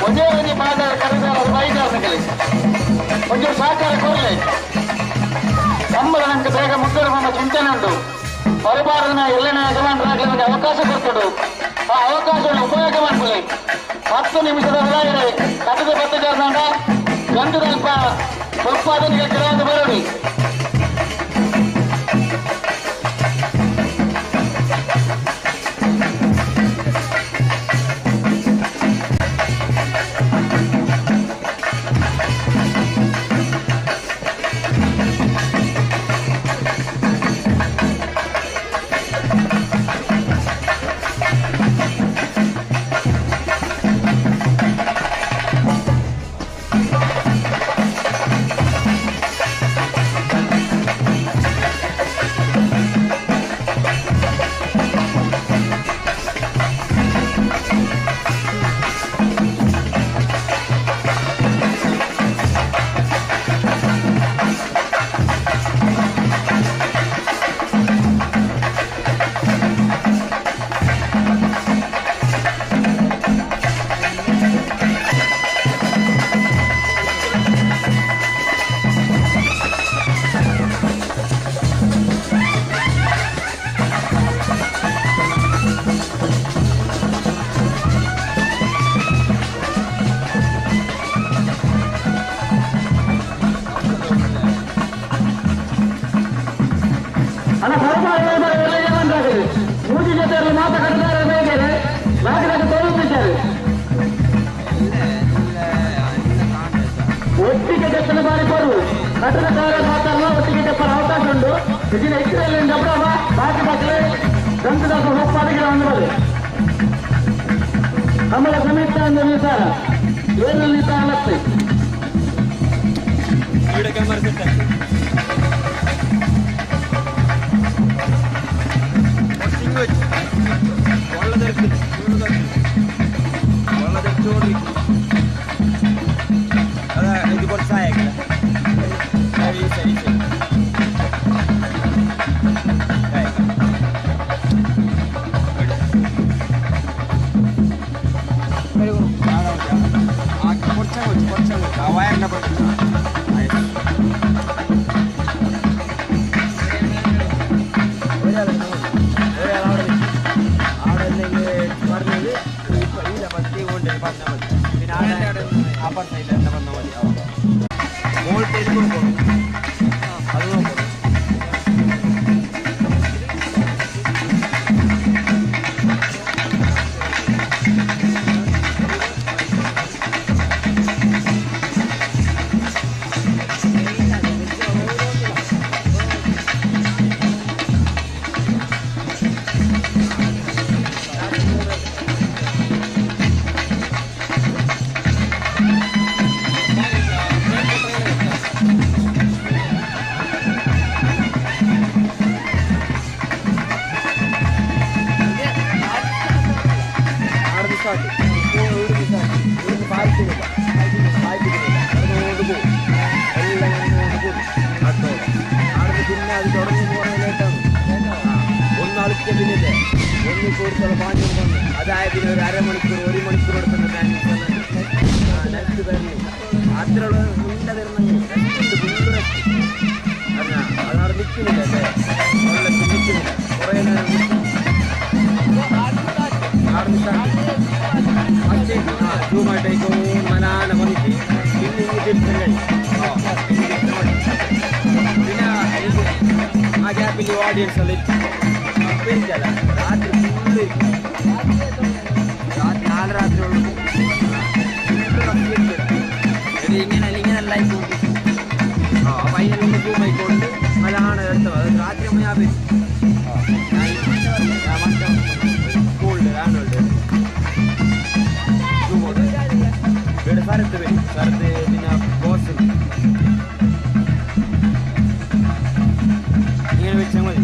ಒಂದೇ ಒಂದು ಪಾದ ಕರೆದಾರರು ಬೈದಾರನಲ್ಲಿ ಒಂಚೂರು ಸಹಕಾರ ಕೊರಲಿ. ಕಂಬಳ ನಂಗೆ ಬೇಗ ಮುಗ್ಗರು ಚಿಂತನೆ ಉಂಟು. ಬರಬಾರದನ್ನ ಎಲ್ಲನ ಯಜಮಾನರಾಗಲಿ ಒಂದು ಅವಕಾಶ ಕೊಡ್ತಡು. ಆ ಅವಕಾಶವನ್ನು ಉಪಯೋಗ ಮಾಡಿಕೊಳ್ಳಿ. 10 ನಿಮಿಷದ ಒಳಗಡೆ ಕಟ್ಟದ ಬತ್ತಜಾರ್ನಾಂಡ ಗಂಟು ಸ್ವಲ್ಪ ಅದನ್ನು ಕೆಲವೊಂದು ಬರೋಡಿ. ಒಟ್ಟಿಗೆ ಜೊತೆ ಬಾರಿ ಕೊರು ಕಟ್ಟಡಕಾರ ಮಾತಲ್ಲ ಒಟ್ಟಿಗೆ ಜಪ್ಪರ ಅವಕಾಶ ಉಂಟು. ಇದನ್ನ ಇಕ್ಕರಲ್ಲಿ ಬಾಕಿ ಬಾಕಿ ಗಂಟದಾಸ ಹೊಪ್ಪಾದಿಗಳ ಒಂದು ಕಮಲ ಸಮೇತ ಒಂದು ನಿಲ್ಸಾರ ಏನು ನಿಲ್ಸಾರ. ಇದು ಕೊಡ್ಸಾಯಲ್ಲ ಸರಿ ಸರಿ ಸರಿ. അതായത് ഒരു അരമണിക്കൂർ ഒരു മണിക്കൂർ എടുക്കുന്ന നെക്സ്റ്റ് തരുന്നു അത്രയുള്ള നീണ്ട തരുന്നെങ്കിൽ റെസ്റ്റ് റെസ്റ്റ് അതവിടെ നിൽക്കുന്നില്ല അല്ലേ വെള്ളത്തിൽ നിൽക്കുന്നില്ല കുറേ നേരം ൂമായിട്ടേക്കും മനാന വന്നിട്ട് പിന്നെ ഇങ്ങ് തിരിച്ചു പിന്നെ ആ ഗ്യാപ്പിൽ ഓഡിയൻസ് എല്ലാം ഇരിക്കും. രാത്രി ഫുള്ള് രാത്രി 4 രാത്രി ഉള്ളൂ ഇങ്ങനെ ഇങ്ങനെല്ലാം ആയിക്കൊണ്ട് ആ ഫൈനൽ സൂമായിക്കൊണ്ട് മലാണ് എടുത്തത്. അത് രാത്രി ആകുമ്പോൾ ഞാൻ വരും. സ്കൂളിൽ ആനുവൽ ഡേ. ಸರತ್ ಬೇಡಿ ಸರತ್ ನಿನ್ನ ಬಾಸ್ ഇങ്ങനെ വെച്ചാൽ മതി.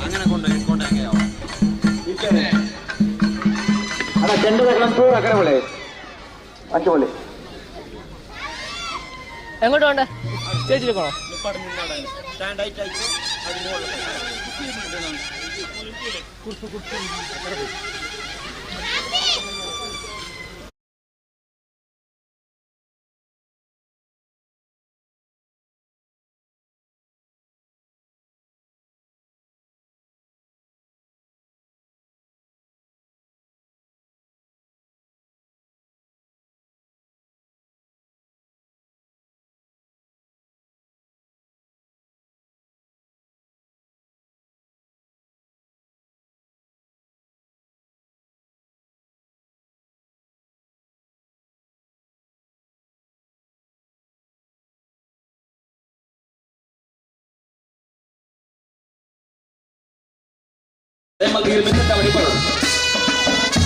അങ്ങനെ കൊണ്ടുപോയി. ಅಣ್ಣ ಚೆಂಡು ಪೂರ ಕಡೆ ಒಳ್ಳೆ ಅಂಚೆ എങ്ങോട്ട് വേണ്ട സ്റ്റേജിലേക്കോണോ?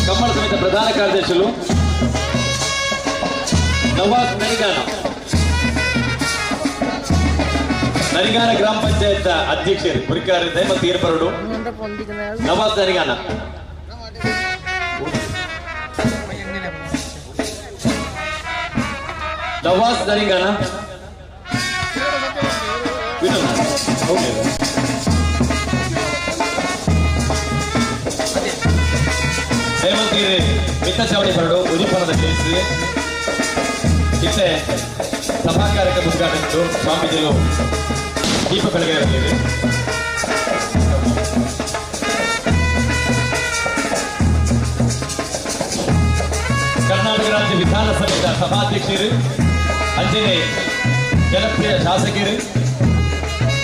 ಕಂಬಳ ಸಮಿತಿ ಪ್ರಧಾನ ಕಾರ್ಯದರ್ಶಿಗಳು ನವಾಜ್ ನರಿಗಾನ, ನರಿಗಾನ ಗ್ರಾಮ ಪಂಚಾಯತ್ ಅಧ್ಯಕ್ಷರು ಗುರಿಕಾರ್ ದಯಮತ್ ಏರ್ಪರಡು ನವಾಜ್ ನರಿಗಾನ. ನವಾಜ್ ನರಿಗಾನ ಓಕೆ. ದಯಮಂತ್ರಿ ಮಿತ್ತ ಚಾವಡಿ ಬರಡು ಉದಿಪನದ ಕೇಸು ಇತ್ತೆ ಸಭಾ ಕಾರ್ಯಕ್ರಮ ಉದ್ಘಾಟನೆ ಸ್ವಾಮೀಜಿಗಳು ದೀಪ ಬೆಳಗಾರಲಿದೆ. ಕರ್ನಾಟಕ ರಾಜ್ಯ ವಿಧಾನಸಭೆಯ ಸಭಾಧ್ಯಕ್ಷರು ಅಂಜನೆ ಜನಪ್ರಿಯ ಶಾಸಕರು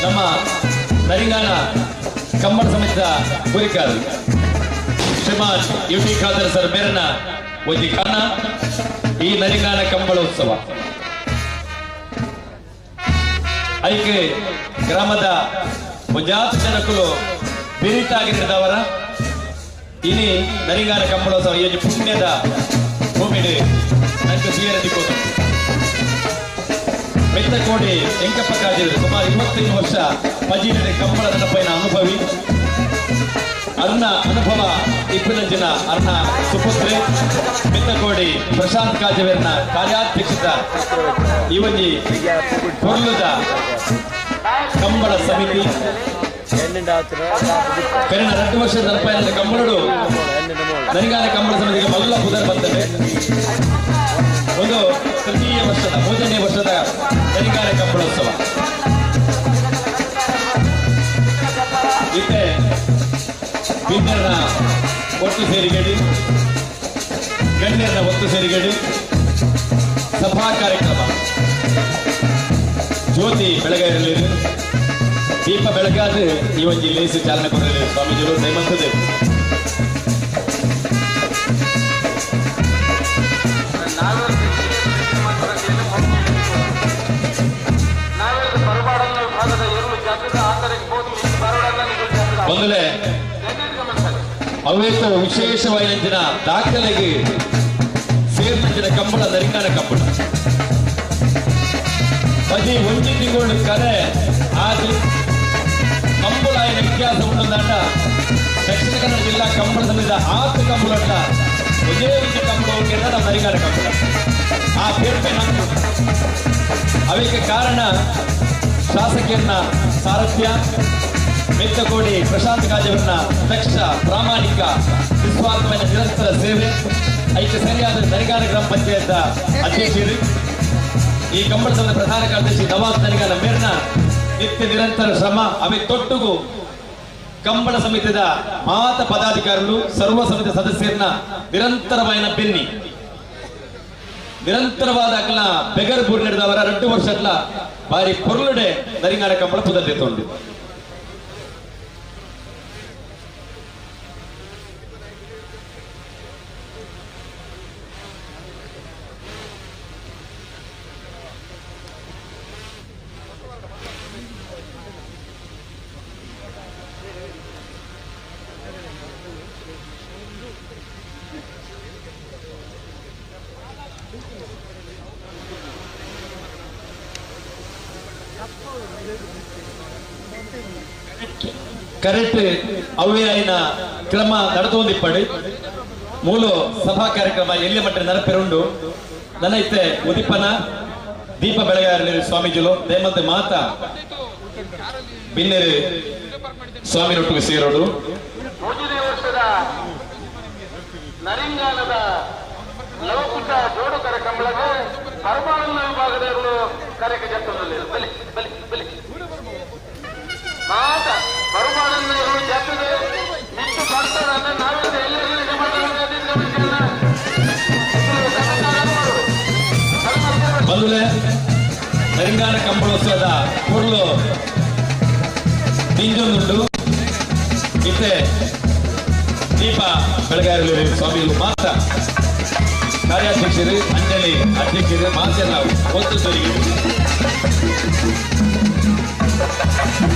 ನಮ್ಮ ನರಿಂಗಾನ ಕಂಬಳ ಸಮಿತಿಯ ಗುರಿಕಾರರು ಶ್ರೀಮಾನ್ ಯು ಟಿ ಖಾದರ್ ಸರ್ ಮೇರನ ಒಂಜಿ ಕನ್ನ ಈ ನರಿಂಗಾನ ಕಂಬಳೋತ್ಸವ ಐಕೆ ಗ್ರಾಮದ ಒಂಜಾತ್ ಜನಕುಲು ಬಿರಿತಾಗಿದ್ದವರ ಇನಿ ನರಿಂಗಾನ ಕಂಬಳೋತ್ಸವ ಈ ಪುಣ್ಯದ ಭೂಮಿಡು ನಂಗೆ ಸುಯರ ದಿಕ್ಕೋದು. ಮೆತ್ತಕೋಡಿ ವೆಂಕಪ್ಪ ಕಾಜಿರು ಸುಮಾರು 25 ವರ್ಷ ಪಜೀರಿನ ಕಂಬಳ ನೆನಪೈನ ಅನುಭವಿ ಅರ್ಣ ಅನುಭವ ಇಪ್ಪನಂಜಿನ ಅರ್ಣ ಸುಪುತ್ರಿ ಮೆತ್ತಕೋಡಿ ಪ್ರಶಾಂತ್ ಕಾಜವೇರ್ನ ಕಾರ್ಯಾಧ್ಯಕ್ಷದ ಇವನಿ ಕೊರ್ಲುದ ಕಂಬಳ ಸಮಿತಿ ಕರಿನ 2 ವರ್ಷದ ನೆನಪೈನ ಕಂಬಳಡು ನರಿಗಾನ ಕಂಬಳ ಸಮಿತಿಗೆ ಮಲ್ಲ ಪುದರ್ ಬಂದರೆ ಒಂದು ತೃತೀಯ ವರ್ಷದ 3ನೇ ವರ್ಷದ ನರಿಗಾನ ಕಂಬಳೋತ್ಸವ ಇತ್ತೆ ಬೀದರ್ನ ಒಟ್ಟು ಸೇರಿಗಡಿ ಗಣ್ಯರನ್ನ ಒತ್ತು ಸೇರಿಗಡಿ ಸಭಾ ಕಾರ್ಯಕ್ರಮ ಜ್ಯೋತಿ ಬೆಳಗಾಯಿರಲಿ ದೀಪ ಬೆಳಗಾದ ಈ ಒಂದು ಲೇಸು ಚಾಲನೆ ಕೊಡಲಿ ಸ್ವಾಮೀಜಿಗಳು ದಯಮಂತದೆ. ಮೊದಲೇ ಅವೇತ ವಿಶೇಷವಾಯಿನ ದಾಖಲೆಗೆ ಸೇರಿದ ಕಂಬಳ ನರಿಂಗಾನ ಕಂಬಳ ಪದಿ ಒಂಜಿ ತಿಂಗಳು ಕರೆ ಆದ ಕಂಬಳ ಆಯನ ವ್ಯತ್ಯಾಸ ಉಂಟು. ದಕ್ಷಿಣ ಕನ್ನಡ ಜಿಲ್ಲಾ ಕಂಬಳ ಸಮಿತಿಯ ಆತ ಕಂಬಳ ಒಂದೇ ಒಂಜಿ ಕಂಬಳ ನಮ್ಮ ನರಿಂಗಾನ ಕಂಬಳ ಆ ಪೇರ್ಪೆ ನಂದು ಅವಕ್ಕೆ ಕಾರಣ ಶಾಸಕಿಯನ್ನ ಸಾರಥ್ಯ ಮೆತ್ತಕೋಡಿ ಪ್ರಶಾಂತ್ ಕಾಜವರನ್ನ ದಕ್ಷ ಪ್ರಾಮಾಣಿಕ ನಿಸ್ವಾರ್ಥమైన ನಿರಂತರ ಸೇವೆ ಐಕ್ಯ ಸರಿಯಾದ ನರಿಗಾನ ಗ್ರಾಮ ಪಂಚಾಯತ್ ಅಧ್ಯಕ್ಷರು ಈ ಕಂಬಳ ಸಂಘದ ಪ್ರಧಾನ ಕಾರ್ಯದರ್ಶಿ ನವಾಜ್ ನರಿಗಾನ ಮೇರ್ನ ನಿತ್ಯ ನಿರಂತರ ಶ್ರಮ ಅವೆ ತೊಟ್ಟುಗು ಕಂಬಳ ಸಮಿತಿಯ ಮಾತ ಪದಾಧಿಕಾರಿಗಳು ಸರ್ವ ಸಮಿತಿ ಸದಸ್ಯರನ್ನ ನಿರಂತರವಾದ ಬೆನ್ನಿ ನಿರಂತರವಾದ ಅಕಲ ಬೆಗರ್ ಬೂರ್ ನಡೆದವರ 2 ವರ್ಷಗಳ ಬಾರಿ ಪೊರ್ಲುಡೆ ನರಿಂಗಾನ ಕಂಬಳ ಪುದರ್ದೆ ಕರೆಕ್ಟ್ ಅವ್ಯಾಯಿನ ಕ್ರಮ ನಡೆದೊಂದಿಪ್ಪಡು ಮೂಲ ಸಭಾ ಕಾರ್ಯಕ್ರಮ ಎಲ್ಲಿ ಮಟ್ಟ ನರಪೆರುಂಡು ನನೈತೆ ಉದಿಪನ ದೀಪ ಬೆಳಗಾರಲಿ ಸ್ವಾಮೀಜಿಲು ದಯಮಂತೆ ಮಾತಾ ಬಿನ್ನೆರು ಸ್ವಾಮಿನೊಟ್ಟಿಗೆ ಸೇರೋಡು. ವರ್ಷದ ನರಿಂಗಾನದ ಲೌಕಿಕ ಜೋಡುಕರ ಕಂಬಳಗೆ ಪರಮಾನಂದ ವಿಭಾಗದವರು ಕರೆಗೆ ಜತ್ತದಲ್ಲಿ ಬಲಿ ಬಲಿ ಬಲಿ ಮಾತ ಪರಮಾನಂದ ಜತ್ತದೆ ನಿಟ್ಟು ಬರ್ತಾರಲ್ಲ ನಾವೆಲ್ಲ ಎಲ್ಲೆಲ್ಲಿ ಬಂಧುಲೆ ನರಿಂಗಾನ ಕಂಬಳೋತ್ಸವದ ಪೊರ್ಲು ದಿಂಜೊಂದುಂಡು ಇತ್ತೆ ದೀಪ ಬೆಳಗಾರಲಿ ಸ್ವಾಮಿಗಳು ಮಾತ್ರ ಕಾರ್ಯಾಧ್ಯಕ್ಷರು ಅಂಜಲಿ ಅಧ್ಯಕ್ಷರು ಮಾತೆಲ್ಲ ಒತ್ತು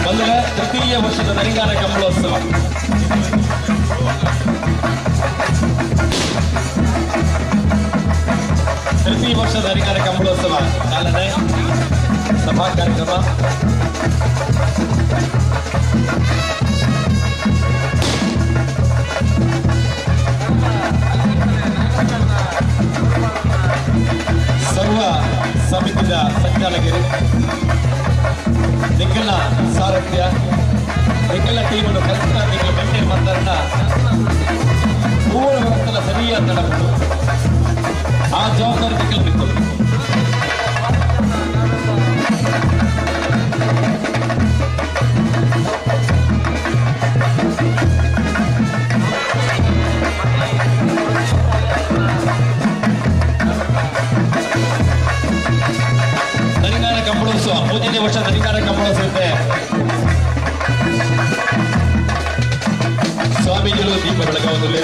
ಬಂಧುಲೆ ತೃತೀಯ ವರ್ಷದ ನರಿಂಗಾನ ಕಂಬಳೋತ್ಸವ ತೃತೀಯ ವರ್ಷದ ನರಿಂಗಾನ ಕಂಬಳೋತ್ಸವ ಚಾಲನೆ ಸಭಾ ಕಾರ್ಯಕ್ರಮ ಸರ್ವ ಸಮಿತಿಯ ಸಂಚಾಲಕರು ನಿಖಿಲ ಸಾರಥ್ಯ ನಿಖಿಲ ಟೀಮನ್ನು ಕರೆಕ್ಟ್ ನಿಖಿಲ ಮೇಂಟೈನ್ ಮಾಡ್ತಾರನ್ನ ಪೂರ್ಣ ವ್ಯವಸ್ಥೆಲ್ಲ ಸರಿಯಾದ ನಡಪು ಆ ಜವಾಬ್ದಾರಿ ನಿಖಿಲ್ ಬಿತ್ತು. ನರಿಂಗಾನ ಕಂಬಳೋತ್ಸವ 3ನೇ ವರ್ಷ ನರಿಂಗಾನ ಕಂಬಳೋತ್ಸವ ಸ್ವಾಮೀಜಿಗಳು ದೀಪ ಬೆಳಗಾವದಲ್ಲಿ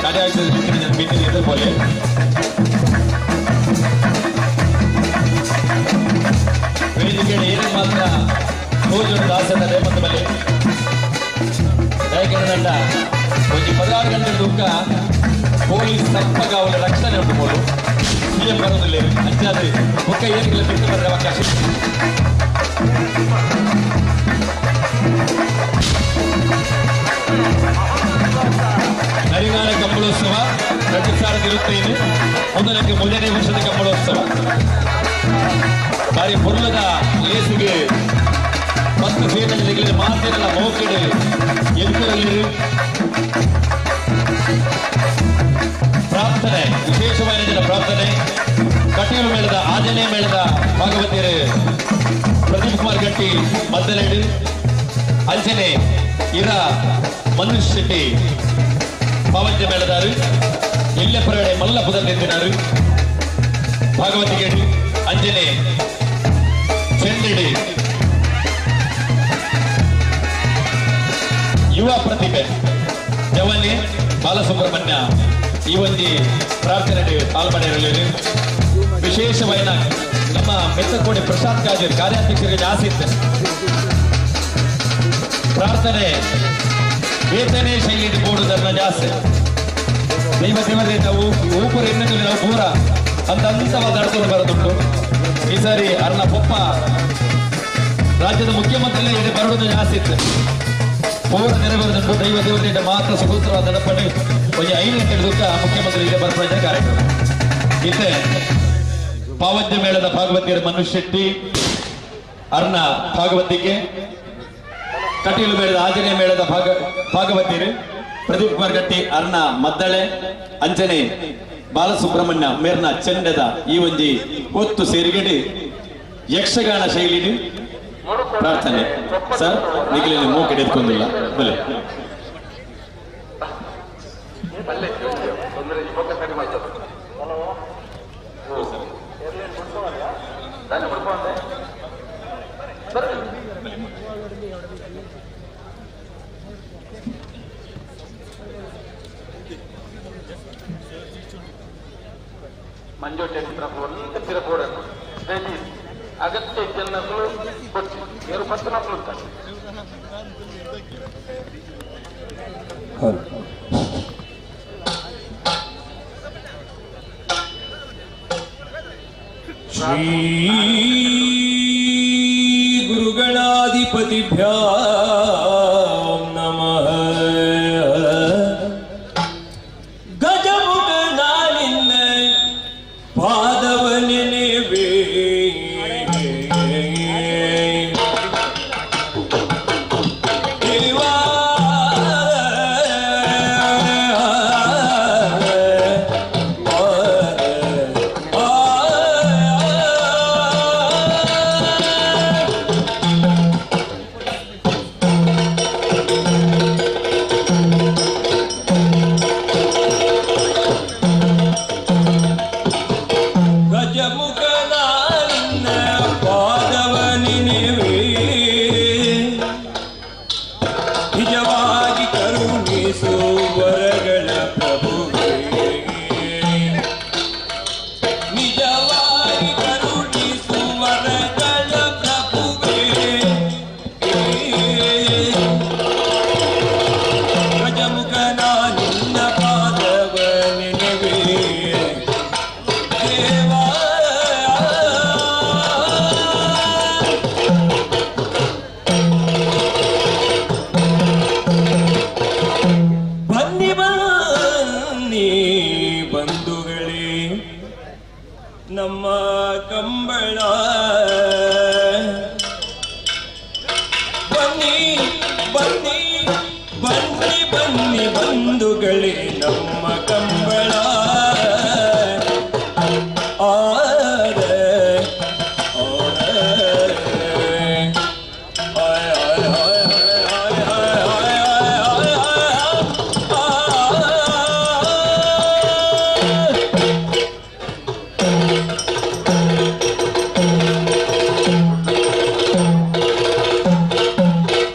ಕಾರ್ಯಾಧ್ಯಕ್ಷ ಮೀಟಿಂಗ್ ಎದುರ್പോലെ ವೇದಿಕೆ ಏನೇ ಮಾತ್ರ ಭೋಜನ ದಾಸನ ನೇಮದ ಮೇಲೆ ದಯಕರಣಂಡ ಒಂಜಿ 16 ಗಂಟೆ ದುಃಖ ಪೊಲೀಸ್ ತಪ್ಪಗ ಅವಳ ರಕ್ಷಣೆ ಉಂಟು ಬೋಲು ಸಿಎಂ ಬರೋದಿಲ್ಲ ಅಂಚಾದ್ರೆ ಬೊಕ್ಕ ಏನಿಲ್ಲ ಬಿಟ್ಟು ಬರೋ ಅವಕಾಶ. ನರಿಗಾನ ಕಂಬಳೋತ್ಸವ 2025 ಮೊದಲಕ್ಕೆ ಮೊದಲನೇ ವರ್ಷದ ಕಂಬಳೋತ್ಸವ ಬಾರಿ ಪೊರ್ಲದ ಲೇಸಿಗೆ 10 ಸೇನೆಗಳಿಗೆ ಮಾತಿನ ಮೋಕೆಡೆ ಎದುರಲ್ಲಿ ಪ್ರಾರ್ಥನೆ ವಿಶೇಷವಾದ ಜನ ಪ್ರಾರ್ಥನೆ ಕಟೀಲು ಮೇಳದ ಆಂಜನೇಯ ಮೇಳದ ಭಾಗವತಿಯರು ಪ್ರದೀಪ್ ಕುಮಾರ್ ಗಟ್ಟಿ ಮದ್ದಲೇಡು ಅಂಜನೆ ಇರ ಮನುಷ್ ಶೆಟ್ಟಿ ಪಾವಂಜ ಮೇಳದಾರು ಎಲ್ಲೆಪ್ಪರಗಡೆ ಮಲ್ಲ ಪುದರ್ ನಿಂತಿನಾರು ಭಾಗವತಿಗೇಡು ಅಂಜನೆ ಚೆಂಡಿಡಿ ಯುವ ಪ್ರತಿಭೆ ಜವನಿ ಬಾಲಸುಬ್ರಹ್ಮಣ್ಯ ಈ ಒಂದು ಪ್ರಾರ್ಥನೆ ಪಾಲ್ಪಡೆಯರಲಿ ವಿಶೇಷವಾದ ನಮ್ಮ ಮೆತ್ತಕೋಡಿ ಪ್ರಸಾದ್ ಕಾಜೂರ್ ಕಾರ್ಯಾಧ್ಯಕ್ಷರಿಗೆ ಆಸೆ ಇತ್ತು ಪ್ರಾರ್ಥನೆ ವೇತನೆ ಶೈಲಿ ಬೋರ್ಡ್ ಜಾಸ್ತಿ ದೈವ ದೇವರೇ ನಾವು ಊಪುರ ಇನ್ನೊಂದು ನಾವು ಪೂರ ಅಂತ ಅಂತವಾದ ನಡ್ಕೊಂಡು ಬರೋದುಂಟು. ಈ ಸಾರಿ ಅರ್ಣ ಪೊಪ್ಪ ರಾಜ್ಯದ ಮುಖ್ಯಮಂತ್ರಿ ಬರೋದು ಜಾಸ್ತಿ ಇತ್ತು. ಪೂರ ನೆರವೇರಿದಂಟು ದೈವ ದೇವತೆಯ ಮಾತ್ರ ಸುಗೂತ್ರವಾದ ನಡಪಡೆ ಒಂಜಿ 5 ಗಂಟೆ ದುಃಖ ಮುಖ್ಯಮಂತ್ರಿ ಇದೆ ಬರ್ಪಣೆ ಕಾರ್ಯಕ್ರಮ. ಇತ್ತೆ ಪಾವದ್ಯ ಮೇಳದ ಭಾಗವತಿಯರ ಮನು ಶೆಟ್ಟಿ ಅರ್ಣ ಭಾಗವತಿಗೆ, ಕಟೀಲು ಮೇಳದ ಆಂಜನೇಯ ಮೇಳದ ಭಾಗವತಿಯರು ಪ್ರದೀಪ್ ಕುಮಾರ್ ಗಟ್ಟಿ ಅರ್ಣ ಮದ್ದಳೆ, ಅಂಜನೆ ಬಾಲಸುಬ್ರಹ್ಮಣ್ಯ ಮೇರ್ನ ಚೆಂಡದ ಈ ಒಂಜಿ ಒತ್ತು ಸೇರಿಗಡಿ ಯಕ್ಷಗಾನ ಶೈಲಿ ಪ್ರಾರ್ಥನೆ. ಸರ್ ನಿಖಿಲಿನ ಮೂಕೆ ಹಿಡಿದುಕೊಂಡಿಲ್ಲ ಬಲೆ. ಅಗತ್ಯ ಜನಗಳು ಕೊಚ್ಚಿ ಏರು ಪತ್ತನಕ್ಕಳು ಶ್ರೀ ಗುರುಗಣಾಧಿಪತಿಭ್ಯಾಂ ನಮಃ. ಗಜಮುಖ ನಾನಿನ್ನ ಪಾದವ ನೆನೆವೆ, ದೇವಾ ಗಜಮುಖನಾನಿನ್ನ ಪಾದವ ನೆನೆವೆ, ನಿಜವಾಗಿ ಕರುಣಿಸು ವರಗಳ ಪ್ರಭುವೇ, ನಿಜವಾಗಿ ಕರುಣಿಸು ವರಗಳ ಪ್ರಭುವೇ. ಗಜಮುಖನ ನಿನ್ನ ಪಾದವ ನೆನೆವೆ ದೇವಾ. ಬನ್ನಿ ಬನ್ನಿ ಬಂಧುಗಳೇ ನಮ್ಮ ಕಂಬಳ, ಬನ್ನಿ ಬನ್ನಿ ಬನ್ನಿ ಬನ್ನಿ ಬಂಧುಗಳೇ ನಮ್ಮ ಕಂಬಳ. ಆರೆ ಆರೆ ಆಯ್ ಆಯ್ ಆಯ್ ಆಯ್ ಆಯ್ ಆಯ್ ಆಯ್ ಆಯ್.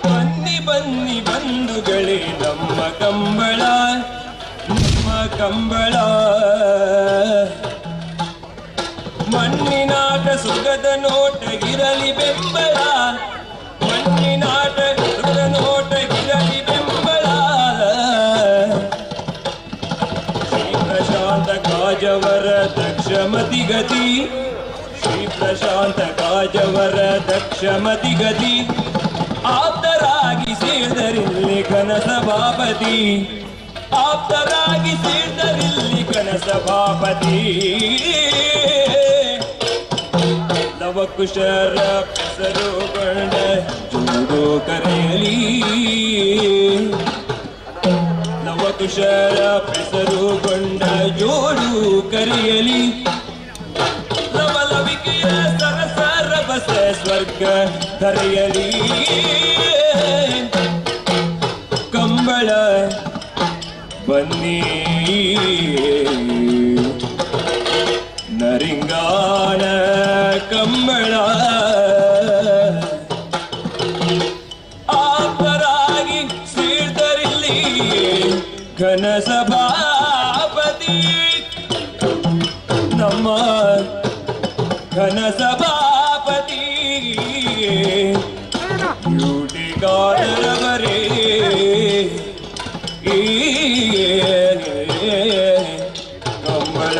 ಬನ್ನಿ ಬನ್ನಿ ಬಂಧುಗಳೇ ನಮ್ಮ ಕಂಬಳ, ನಮ್ಮ ಕಂಬಳ. ಮಣ್ಣಿನಾಟ ಸುಗದ ನೋಟ ಇರಲಿ ಬೆಂಬಲ, ಮಣ್ಣಿನಾಟ ಸುಗದ ನೋಟ ಇರಲಿ ಬೆಂಬಲ. ಶ್ರೀ ಪ್ರಶಾಂತ ಕಾಜವರ ದಕ್ಷಮತಿ ಗತಿ, ಶ್ರೀ ಪ್ರಶಾಂತ ಕಾಜವರ ದಕ್ಷಮತಿ ಗತಿ. ಆಪ್ತರಾಗಿ ಸೇರಿದರಿಲ್ಲಿ ಘನ ಸಭಾಪತಿ, ಆಪ್ತರಾಗಿ ಸೇರಿದರಿಲ್ಲಿ ಘನ ಸಭಾಪತಿ. ಲವಕುಶರ ಹೆಸರುಗೊಂಡ ಜೋಡು ಕರೆಯಲಿ, ಲವಕುಶರ ಹೆಸರುಗೊಂಡ ಜೋಡು ಕರೆಯಲಿ. ಲವಲವಿಕೆಯ ಸರಸ ರಭಸ ಸ್ವರ್ಗ ಧರೆಯಲಿ. ಕಂಬಳ ಬನ್ನಿ ನರಿಂಗಾನ ಕಂಬಳ, ಆಪ್ತರಾಗಿ ಸೇರ್ದರಿಲ್ಲಿ ಘನ ಸಭಾಪತಿ, ನಮ್ಮ ಘನ ಸಭಾಪತಿ. ಬ್ಯೂಟಿಗಾರರವರೇ ಕಂಬಳ.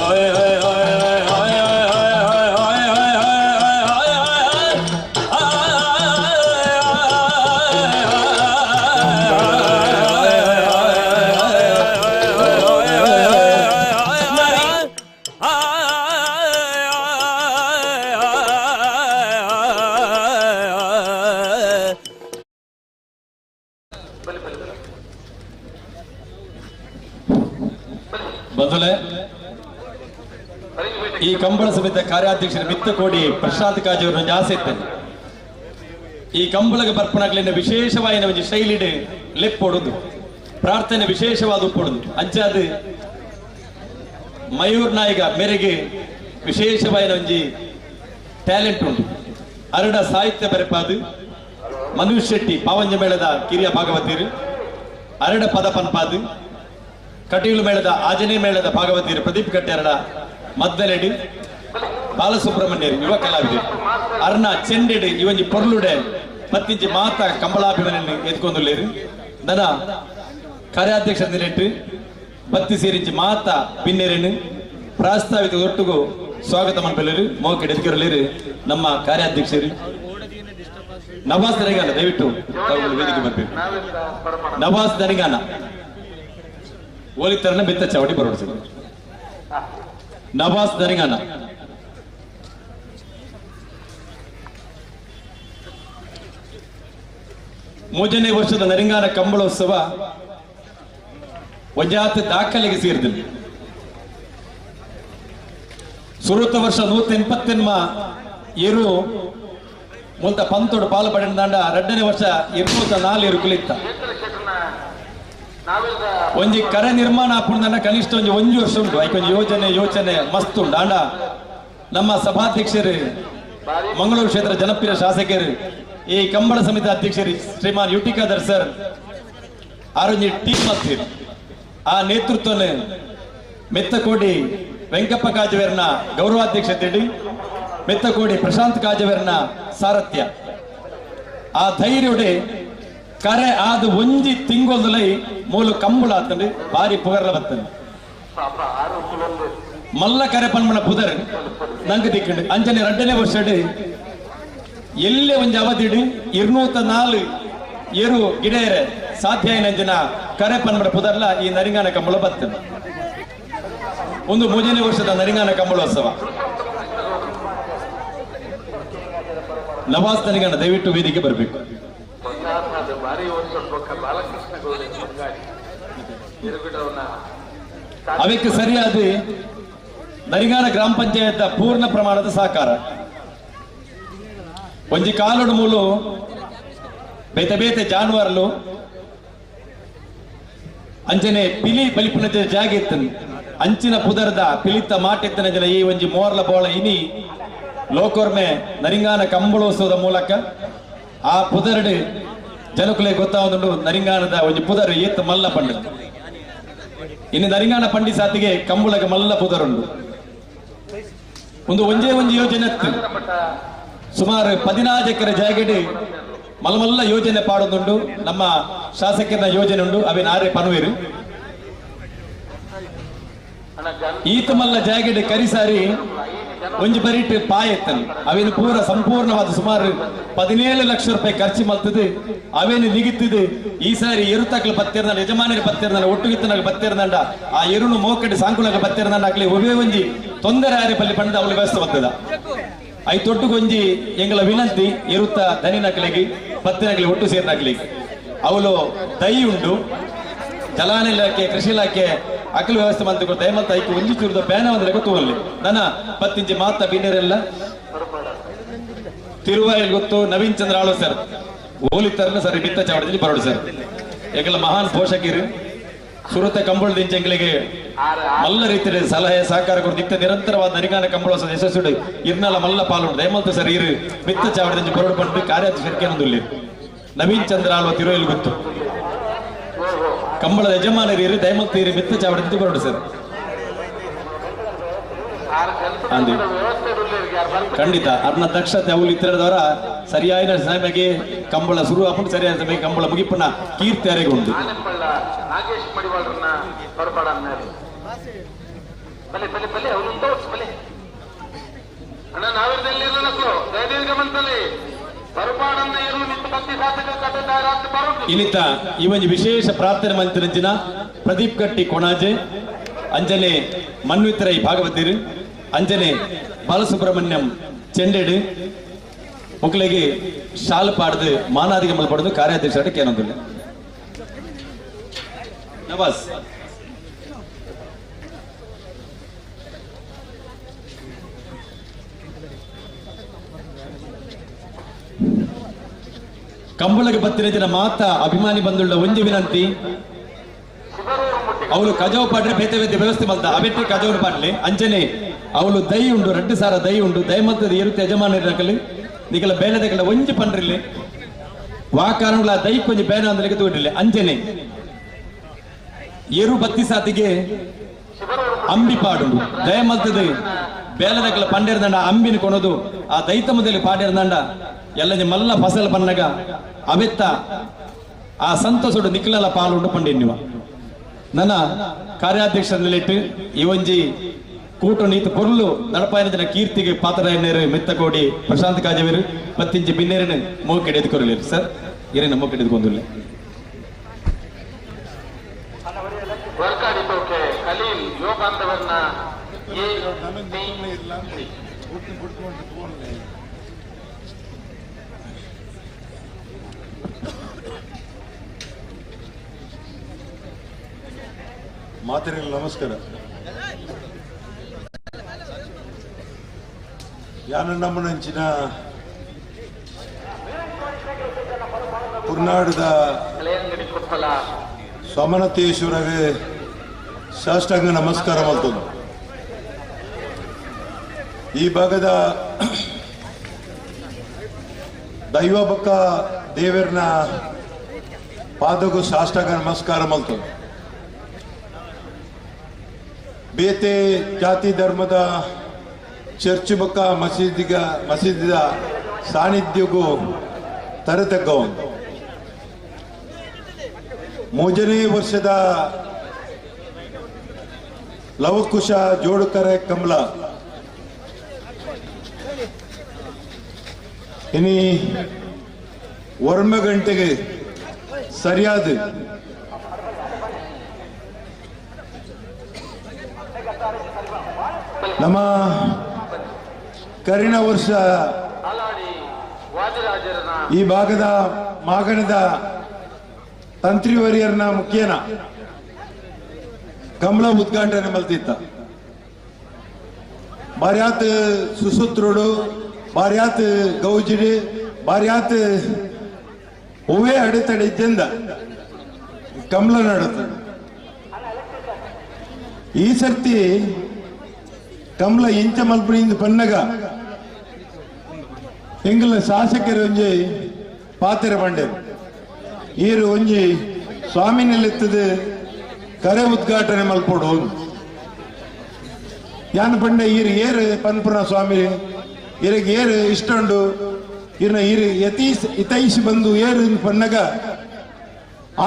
ಆಯ್ ಆಯ್ ಆಯ್ ಆಯ್ ಆಯ್ ಆಯ್ ಆಯ್ ಆಯ್ ಆಯ್ ಆಯ್. ಬಂಧುಲೆ ಈ ಕಂಬಳ ಸಮಿತ ಕಾರ್ಯಾಧ್ಯಕ್ಷರ ಮಿತ್ತಕೋಡಿ ಪ್ರಶಾಂತ್ ಕಾಜಿಯವರು ಆಸೆ ಇದ್ದೇನೆ. ಈ ಕಂಬಳಗ ಬರ್ಪಣಗಳಿಂದ ವಿಶೇಷವಾಯಿನ ಒಂಜಿ ಶೈಲಿಡ್ ಲೆಪ್ಪೊಡುದು ಪ್ರಾರ್ಥನೆ ವಿಶೇಷವಾದ ಉಪ್ಪೊಡುದು ಅಂಚಾದ ಮಯೂರ್ ನಾಯಿಗ ಮೇರೆಗೆ ವಿಶೇಷವಾಯಿನ ಒಂಜಿ ಟ್ಯಾಲೆಂಟ್ ಉಂಟು. ಅರಡ ಸಾಹಿತ್ಯ ಬರೆಪಾದು ಮನುಷ್ ಶೆಟ್ಟಿ ಪಾವಂಜ ಮೇಳದ ಕಿರಿಯ ಭಾಗವತಿರು, ಅರಡ ಪದ ಪನ್ಪಾದು ಕಟೀಲು ಮೇಳದ ಆಜನೇ ಮೇಳದ ಭಾಗವತಿರು ಪ್ರದೀಪ್ ಕಟ್ಟಿ ಅರಡ ಮದ್ದಲೆಡಿ ಬಾಲಸುಬ್ರಹ್ಮಣ್ಯರು ಯುವ ಕಲಾವಿದರು ಅರ್ಣ ಚೆಂಡೆಡು ಇವಂಜಿ ಪೊರ್ಲುಡೆ ಪತ್ತಿಂಚಿ ಮಾತ ಕಂಬಳಾಭಿಮಾನಿ ಎತ್ಕೊಂದುಲ್ಲೇರು. ನನ್ನ ಕಾರ್ಯಾಧ್ಯಕ್ಷ ನಿಲೆಟ್ಟು ಬತ್ತಿ ಸೇರಿಂಚಿ ಮಾತ ಬಿನ್ನೆರೆನು ಪ್ರಾಸ್ತಾವಿಕ ಒಟ್ಟುಗು ಸ್ವಾಗತ ಮನ್ಪೆಲ್ಲರು ಮೋಕೆಡ್ ಎದುಕರಲೇರು ನಮ್ಮ ಕಾರ್ಯಾಧ್ಯಕ್ಷರು ನವಾಜ್ ದನಿಗಾನ ದಯವಿಟ್ಟು ತಾವುಗಳು ವೇದಿಕೆ ಬರಬೇಕು. ನವಾಜ್ ದನಿಗಾನ ಓಲಿತರನ ಬೆತ್ತ ಚಾವಡಿ ಬರೋಡಿಸಿದ್ರು. ನವಾಜ್ ದನಿಗಾನ ಮೂರನೇ ವರ್ಷದ ನರಿಂಗಾನ ಕಂಬಳೋತ್ಸವ ಒಂಜಾತ ದಾಖಲೆಗೆ ಸೇರಿದೆ. ಸುರುತ ವರ್ಷ 188 ಏರು ಮೂಲತ ಪಂತೋಡು ಪಾಲು ಪಡೆದಂಡ 2ನೇ ವರ್ಷ 204 ಏರು ಕುಲಿತ್ತ ಒಂಜಿ ಕರೆ ನಿರ್ಮಾಣ ಆಪುಂಡ ಕನಿಷ್ಠ ಒಂಜಿ ಒಂಜಿ ವರ್ಷ ಉಂಟು. ಐಕೊಂಜಿ ಯೋಜನೆ ಯೋಚನೆ ಮಸ್ತ್ ಉಂಟು. ಆಂಡ ನಮ್ಮ ಸಭಾಧ್ಯಕ್ಷರು ಮಂಗಳೂರು ಕ್ಷೇತ್ರ ಜನಪ್ರಿಯ ಶಾಸಕರು ಈ ಕಂಬಳ ಸಮಿತಿ ಅಧ್ಯಕ್ಷರು ಶ್ರೀಮಾನ್ ಯುಟಿಕಾದರ್ ಸರ್ ಆರೊಂಜಿ ಟೀಮ್ ಆಗ್ತೀರಿ. ಆ ನೇತೃತ್ವನ ಮೆತ್ತಕೋಡಿ ವೆಂಕಪ್ಪ ಕಾಜವೇರ್ನ ಗೌರವಾಧ್ಯಕ್ಷತೆಯಡಿ ಮೆತ್ತಕೋಡಿ ಪ್ರಶಾಂತ್ ಕಾಜವೇರ್ನ ಸಾರಥ್ಯ ಆ ಧೈರ್ಯಡೆ ಕರೆ ಆದ ಒಂಜಿ ತಿಂಗೊಲೈ ಮೂಲ ಕಂಬಳ ಆತಂಡು ಬಾರಿ ಪುಗರ್ಲ ಬತ್ತಂಡು ಮಲ್ಲ ಕರೆ ಪನ್ಮಣ ಪುದರ್ ನಂಗೆ ದಿಕ್ಕಂಡು ಅಂಜನೆ 2ನೇ ವರ್ಷಡ್ ಎಲ್ಲೇ ಒಂಜಿ ಅವಧಿಡು 204 ಏರು ಗಿಡೆಯರೆ ಸಾಧ್ಯ ನಂಜನ ಕರೆ ಪನ್ಮಣ ಪುದರ್ಲ ಈ ನರಿಂಗಾನ ಕಂಬಳ ಬತ್ತಂಡು. ಒಂದು 3ನೇ ವರ್ಷದ ನರಿಂಗಾನ ಕಂಬಳೋತ್ಸವ. ನವಾಜ್ ನರಿಂಗಾನ ದಯವಿಟ್ಟು ವೇದಿಕೆ ಬರಬೇಕು. ಅದಕ್ಕೆ ಸರಿಯಾದ ನರಿಂಗಾನ ಗ್ರಾಮ ಪಂಚಾಯತ್ ಪೂರ್ಣ ಪ್ರಮಾಣದ ಸಹಕಾರ. ಒಂಜಿ ಕಾಲೋಡು ಮೂಲು ಬೇತೆ ಬೇತೆ ಜಾನುವಾರುಲು ಅಂಚನೆ ಪಿಲಿ ಬಲಿಪುನ ಜಾಗ ಇತ್ತನು ಅಂಚಿನ ಪುದರ್ದ ಪಿಲಿತ ಮಾಟೆತ್ತನ ಜನ ಈ ಒಂಜಿ ಮೋರ್ಲ ಬೋಳ ಇನಿ ಲೋಕೋರ್ಮೆ ನರಿಂಗಾನ ಕಂಬಳೋತ್ಸವದ ಮೂಲಕ ಆ ಪುದರ್ಡು ಜನಕುಲೆ ಗೊತ್ತಾವುದುಂಡು ನರಿಂಗಾನದ ಒಂಜಿ ಪುದರ್ ಏತ್ ಮಲ್ಲ ಪಂಡು. ಇನ್ನು ನರಿಂಗಾನ ಪಂಡಿ ಸಾತಿಗೆ ಕಂಬಳಗ ಮಲ್ಲ ಪುದರುಂಡು. ಒಂದು ಒಂಜೇ ಒಂಜಿ ಯೋಜನೆ ಸುಮಾರು 14 ಎಕರೆ ಜಾಗಡಿ ಮಲ್ಲಮಲ್ಲ ಯೋಜನೆ ಪಾಡೋದುಂಡು. ನಮ್ಮ ಶಾಸಕರ ಯೋಜನೆ ಉಂಡು ಅವಿನ ಆರೆ ಪನುವೇರು ಈತ ಮಲ್ಲ ಜಾಗಡಿ ಕರಿಸಾರಿ ಒಂಜಿ ಬರಿಟ್ ಪಾಯೆತ್ತನು ಅವೇನು ಪೂರ ಸಂಪೂರ್ಣವಾದ ಸುಮಾರು 17 ಲಕ್ಷ ರೂಪಾಯಿ ಖರ್ಚು ಮಲ್ತದೆ ಅವೇನು ನಿಗಿತ್ತಿದೆ. ಈ ಸಾರಿ ಎರುತಕ್ಲು ಬತ್ತಿರ್ನ ಯಜಮಾನರು ಬತ್ತಿರ್ನ ಒಟ್ಟುಗಿತ್ತನಾಗ ಬತ್ತಿರ್ನಂಡ ಆ ಎರುನು ಮೋಕಡಿ ಸಾಂಕುಳಗ ಬತ್ತಿರ್ನಂಡ ಆಗ್ಲಿ ಒವೇ ಒಂಜಿ ತೊಂದರೆ ಆರೆ ಪಲ್ಲಿ ಪಂಡ ಅವಳು ವ್ಯವಸ್ಥೆ ಬರ್ತದ. I ತೊಟ್ಟುಗೊಂಜಿ ಎಂಗಳ ವಿನಂತಿ ಎರುತ್ತ ದನಿನಕಲಿಗೆ ಪತ್ತಿನಕಲಿ ಒಟ್ಟು ಸೇರಿನಕಲಿಗೆ ಅವಳು ದೈ ಉಂಡು ಜಲಾನ ಇಲಾಖೆ ಕೃಷಿ ಇಲಾಖೆ ಅಕಲು ವ್ಯವಸ್ಥೆ ಮಂತ್ರಿಗಳು ದಯಮಂತ ಐಕು ಒಂಜಿ ಚೂರದ ಬ್ಯಾನ ಒಂದರ ಗೊತ್ತುವಲ್ಲಿ ನನ್ನ ಪತ್ತಿಂಚಿ ಮಾತ ಬಿನ್ನೆರೆಲ್ಲ ತಿರುವಾಯಲ್ಲಿ ಗೊತ್ತು ನವೀನ್ ಚಂದ್ರ ಆಳು ಸರ್ ಓಲಿತರನ ಸರಿ ಬಿತ್ತ ಚಾವಡದಲ್ಲಿ ಬರೋಡು ಸರ್ ಎಂಗಳ ಮಹಾನ್ ಪೋಷಕರು ಸುರತ ಕಂಬಳದಿಂಚ ಎಂಗಳಿಗೆ ಮಲ್ಲ ರೀತಿಯ ಸಲಹೆ ಸಹಕಾರ ಕೊಡ್ತು ಇತ್ತ ನಿರಂತರವಾದ ನರಿಗಾನ ಕಂಬಳ ಯಶಸ್ಸು ಇರ್ನಲ ಮಲ್ಲ ಪಾಲುಂಡು ದಯಮಂತ ಸರ್ ಇರು ಬಿತ್ತ ಚಾವಡದಿಂಚ ಬರೋಡು ಪಂಡು ಕಾರ್ಯಾಧ್ಯಕ್ಷರಿಗೆ ಒಂದುಲ್ಲಿ ನವೀನ್ ಚಂದ್ರ ಆಳ್ವ ತಿರುವಲ್ಲಿ ಗೊತ್ತು ಕಂಬಳದ ಯಜಮಾನರು ಇರು ದಯಮಂತ ಇರು ಮಿತ್ತ ಚಾವಡದಿಂಚ ಬರೋಡು ಸರ್ ಖಂಡಿತ ಅರ್ನ ದಕ್ಷತೆ ಅವಳು ಇತ್ತರದವರ ಸರಿಯಾದ ಸಮಯಕ್ಕೆ ಕಂಬಳ ಶುರು ಹಾಕೊಂಡು ಸರಿಯಾದ ಸಮಯಕ್ಕೆ ಕಂಬಳ ಮುಗಿಪನ ಕೀರ್ತಿ ಅರೆಗುಂಡು. ಇನ್ನಿತ ಈ ಒಂದು ವಿಶೇಷ ಪ್ರಾರ್ಥನೆ ಮಂತ್ರಂಜಿನ ಪ್ರದೀಪ್ ಕಟ್ಟಿ ಕೊಣಾಜೆ ಅಂಜನೆ ಮನ್ವಿತರೈ ಭಾಗವತಿರು ಅಂಜನೆ ಬಾಲಸುಬ್ರಹ್ಮಣ್ಯಂ ಚೆಂಡೆಡು ಮಕ್ಕಳಿಗೆ ಶಾಲು ಪಾಡ್ದು ಮಾನಾದಿಗೆ ಮಲ್ಪಡ್ದು ಕಾರ್ಯಾಧ್ಯಕ್ಷರ ಕೇನೊಂದಿಲ್ಲ. Nawaz ಕಂಬಳಗೆ ಬತ್ತಿನ ಜನ ಮಾತ ಅಭಿಮಾನಿ ಬಂದುಳ್ಳ ಒಂಜಿ ವಿನಂತಿ ಅವಳು ಕಜವು ಪಾಡ್ರೆ ಬೇತೆ ಬೇತೆ ವ್ಯವಸ್ಥೆ ಮಲ್ತ ಅವೆಟ್ಟಿ ಕಜವು ಪಾಡ್ಲೆ ಅಂಚನೆ ಅವಳು ದೈ ಉಂಡು 2000 ದೈ ಉಂಡು ದೈ ಮಲ್ತದ ಇರುತ್ತೆ ಯಜಮಾನಕಲಿ ನಿಕಲ ಬೇಲೆದಕಲ ಒಂಜಿ ಪಂಡ್ರಿಲ್ಲೆ ವಾ ಕಾರಣಗಳ ದೈ ಕೊಂಜಿ ಬೇನ ಅಂದಲಿಗೆ ತೂಟಿಲ್ಲೆ ಅಂಚನೆ ಏರು ಬತ್ತಿ ಸಾತಿಗೆ ಅಂಬಿ ಪಾಡುಂಡು ದಯ ಮಲ್ತದ ಬೇಲೆದಕಲ ಪಂಡಿರ್ದಂಡ ಅಂಬಿನ ಕೊನದು ಆ ದೈತ ಮೊದಲು ಪಾಡಿರ್ದಂಡ ಎಲ್ಲ ಮಲ್ಲ ಫಸಲ್ ಪನ್ನಗ ಅವೆತ್ತ ಆ ಸಂತೋಷಡು ನಿಕ್ಲಲ ಪಾಲುಂಡು ಪಂಡಿನ್ನುವ ನನ್ನ ಕಾರ್ಯಾಧ್ಯಕ್ಷರ ನಿಲೆಟ್ಟು ಈ ಒಂಜಿ ಕೂಟ ನೀತು ಪೊರ್ಲು ನಡಪಾಯನ ಕೀರ್ತಿಗೆ ಪಾತ್ರರಾಯನೇರು ಮೆತ್ತಕೋಡಿ ಪ್ರಶಾಂತ್ ಕಾಜವೇರು ಪತ್ತಿಂಚಿ ಬಿನ್ನೇರನು ಮೂಕೆಡೆ ಎದುಕೊರಲೇರು ಸರ್ ಇರೇನ ಮೂಕೆಡೆ ಎದುಕೊಂದುಲ್ಲೆ ಮಾತರಿಲ್ಲ ನಮಸ್ಕಾರ. ಯಾನ ನಮ್ಮನಂಚಿನ ಕುರ್ನಾಡದ ಸೋಮನಾಥೇಶ್ವರಗೆ ಸಾಷ್ಟಾಂಗ ನಮಸ್ಕಾರ ಮಾಡ್ತದೆ. ಈ ಭಾಗದ ದೈವ ಬಕ್ಕ ದೇವರನ್ನ ಪಾದಗೂ ಸಾಷ್ಟಾಂಗ ನಮಸ್ಕಾರ ಮಾಡ್ತದೆ. ಬೇತೆ ಜಾತಿ ಧರ್ಮದ ಚರ್ಚ್ ಬಕ್ಕ ಮಸೀದಿದ ಸಾನ್ನಿಧ್ಯಕ್ಕೂ ತರತಕ್ಕ ಒಂದು 3ನೇ ವರ್ಷದ ಲವಕುಶ ಜೋಡುಕರೆ ಕಮಲ ಇನಿ 1 ಗಂಟೆಗೆ ಸರಿಯಾದ ನಮ್ಮ ಕರಿನ ವರ್ಷ ಈ ಭಾಗದ ಮಾಗಣದ ತಂತ್ರಿವರಿಯರ್ನ ಮುಖ್ಯನ ಕಮಲ ಉದ್ಘಾಟನೆ ಮಲ್ತಿತ್ತ. ಬಾರ್ಯಾತ್ ಸುಸೂತ್ರುಡು, ಬಾರ್ಯಾತ್ ಗೌಜಿಡಿ, ಬಾರ್ಯಾತ್ ಹೂವೇ ಅಡೆತಡೆ ಇದ್ದಿಂದ ಕಮಲ ನಡುತ್ತ. ಈ ಸರ್ತಿ ಕಮಲ ಇಂಚ ಮಲ್ಪನಿಂದ ಪನ್ನಗ ಎಂಗಲ ಶಾಸಕರು ಒಂಜಿ ಪಾತ್ರೆ ಬಂಡೇರು ಈರು ಒಂಜಿ ಸ್ವಾಮಿ ನಿಲ್ಲುತ್ತದೆ ಕರೆ ಉದ್ಘಾಟನೆ ಮಲ್ಪೋಡು ಯಾನ್ ಪಂಡೆ ಈರು ಏರು ಪನ್ಪುರ ಸ್ವಾಮಿ ಇರಗೆ ಏರು ಇಷ್ಟೊಂಡು ಇರ್ನ ಈರು ಯತೀಸ್ ಇತೈಸ್ ಬಂದು ಏರು ಪನ್ನಗ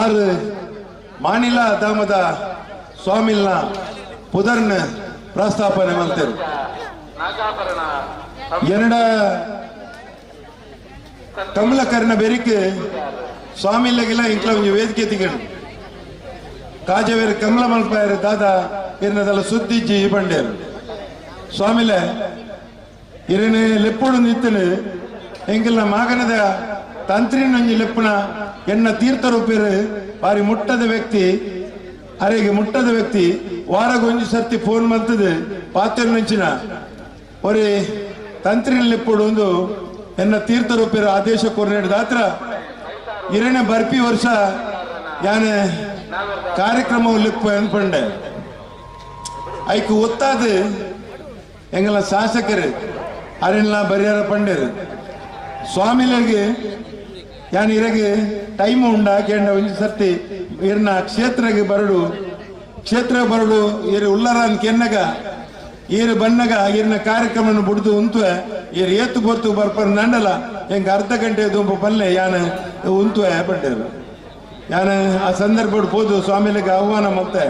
ಆರು ಮಾನಿಲ ಧಾಮದ ಸ್ವಾಮಿಲ್ನ ಪುದರ್ನ ಪ್ರಸ್ತಾಪನೆ ಮಾಡ್ತೇವೆ. ಎರಡ ಕಮಲಕರ್ನ ಬೆರಿಕೆ ಸ್ವಾಮಿಲ್ಲಗಿಲ್ಲ ಇಂಕ್ಲ ಒಂಜಿ ವೇದಿಕೆ ತಿಗಡು ಕಾಜವೇರು ಕಮಲ ಮಲ್ಪಾಯರು ದಾದಾ ಇರ್ನದಲ್ಲ ಸುದ್ದಿಜ್ಜಿ ಬಂಡೇರು ಸ್ವಾಮಿಲೆ ಇರನೆ ಲೆಪ್ಪುಡು ನಿತ್ತನು ಎಂಕಲ್ನ ಮಾಗನದ ತಂತ್ರಿನೊಂಜಿ ಲೆಪ್ಪುನ ಎನ್ನ ತೀರ್ಥರೂಪಿರು ಬಾರಿ ಮುಟ್ಟದ ವ್ಯಕ್ತಿ ಅರೆಗೆ ಮುಟ್ಟದ ವ್ಯಕ್ತಿ ವಾರಗೊಂಜಿ ಸರ್ತಿ ಫೋನ್ ಮಾಡ್ತದೆ ಪಾತ್ರ ನಂಚಿನ ಒರೆ ತಂತ್ರಿನ ಲೆಪ್ಪುಡು ಒಂದು ಎನ್ನ ತೀರ್ಥರೂಪಿರ ಆದೇಶ ಕೊರ್ನೇಡು ದಾತ್ರ ಇರನೆ ಬರ್ಪಿ ವರ್ಷ ಯಾನೆ ಕಾರ್ಯಕ್ರಮ ಲೆಪ್ಪು ಅನ್ಪಂಡೆ ಐಕು ಒತ್ತಾದ ಎಂಗಲ ಶಾಸಕರು ಅರೆಲ್ಲ ಬರಿಯಾರ ಪಂಡೇರು ಸ್ವಾಮಿಲಿಗೆ ಯಾನ್ ಇರಗೆ ಟೈಮ್ ಉಂಡ ಕೇಂದ್ರ ಒಂಜಿ ಸರ್ತಿ ಇರ್ನ ಕ್ಷೇತ್ರಗೆ ಬರಡು ಕ್ಷೇತ್ರ ಬರಡು ಇರು ಉಲ್ಲರ ಅಂತ ಕೆನ್ನಗ ಈರು ಬನ್ನಗ ಇರ್ನ ಕಾರ್ಯಕ್ರಮ ಬುಡ್ದು ಉಂತುವೆ ಇರು ಏತು ಗೊತ್ತು ಬರ್ಪರ್ ನಂಡಲ ಹೆಂಗ ಅರ್ಧ ಗಂಟೆ ದುಂಪು ಪಲ್ಲೆ ಯಾನ ಉಂತುವೆ ಪಂಡೇರು ಯಾನ ಆ ಸಂದರ್ಭ ಪೋದು ಸ್ವಾಮಿಲಿಗೆ ಆಹ್ವಾನ ಮತ್ತೆ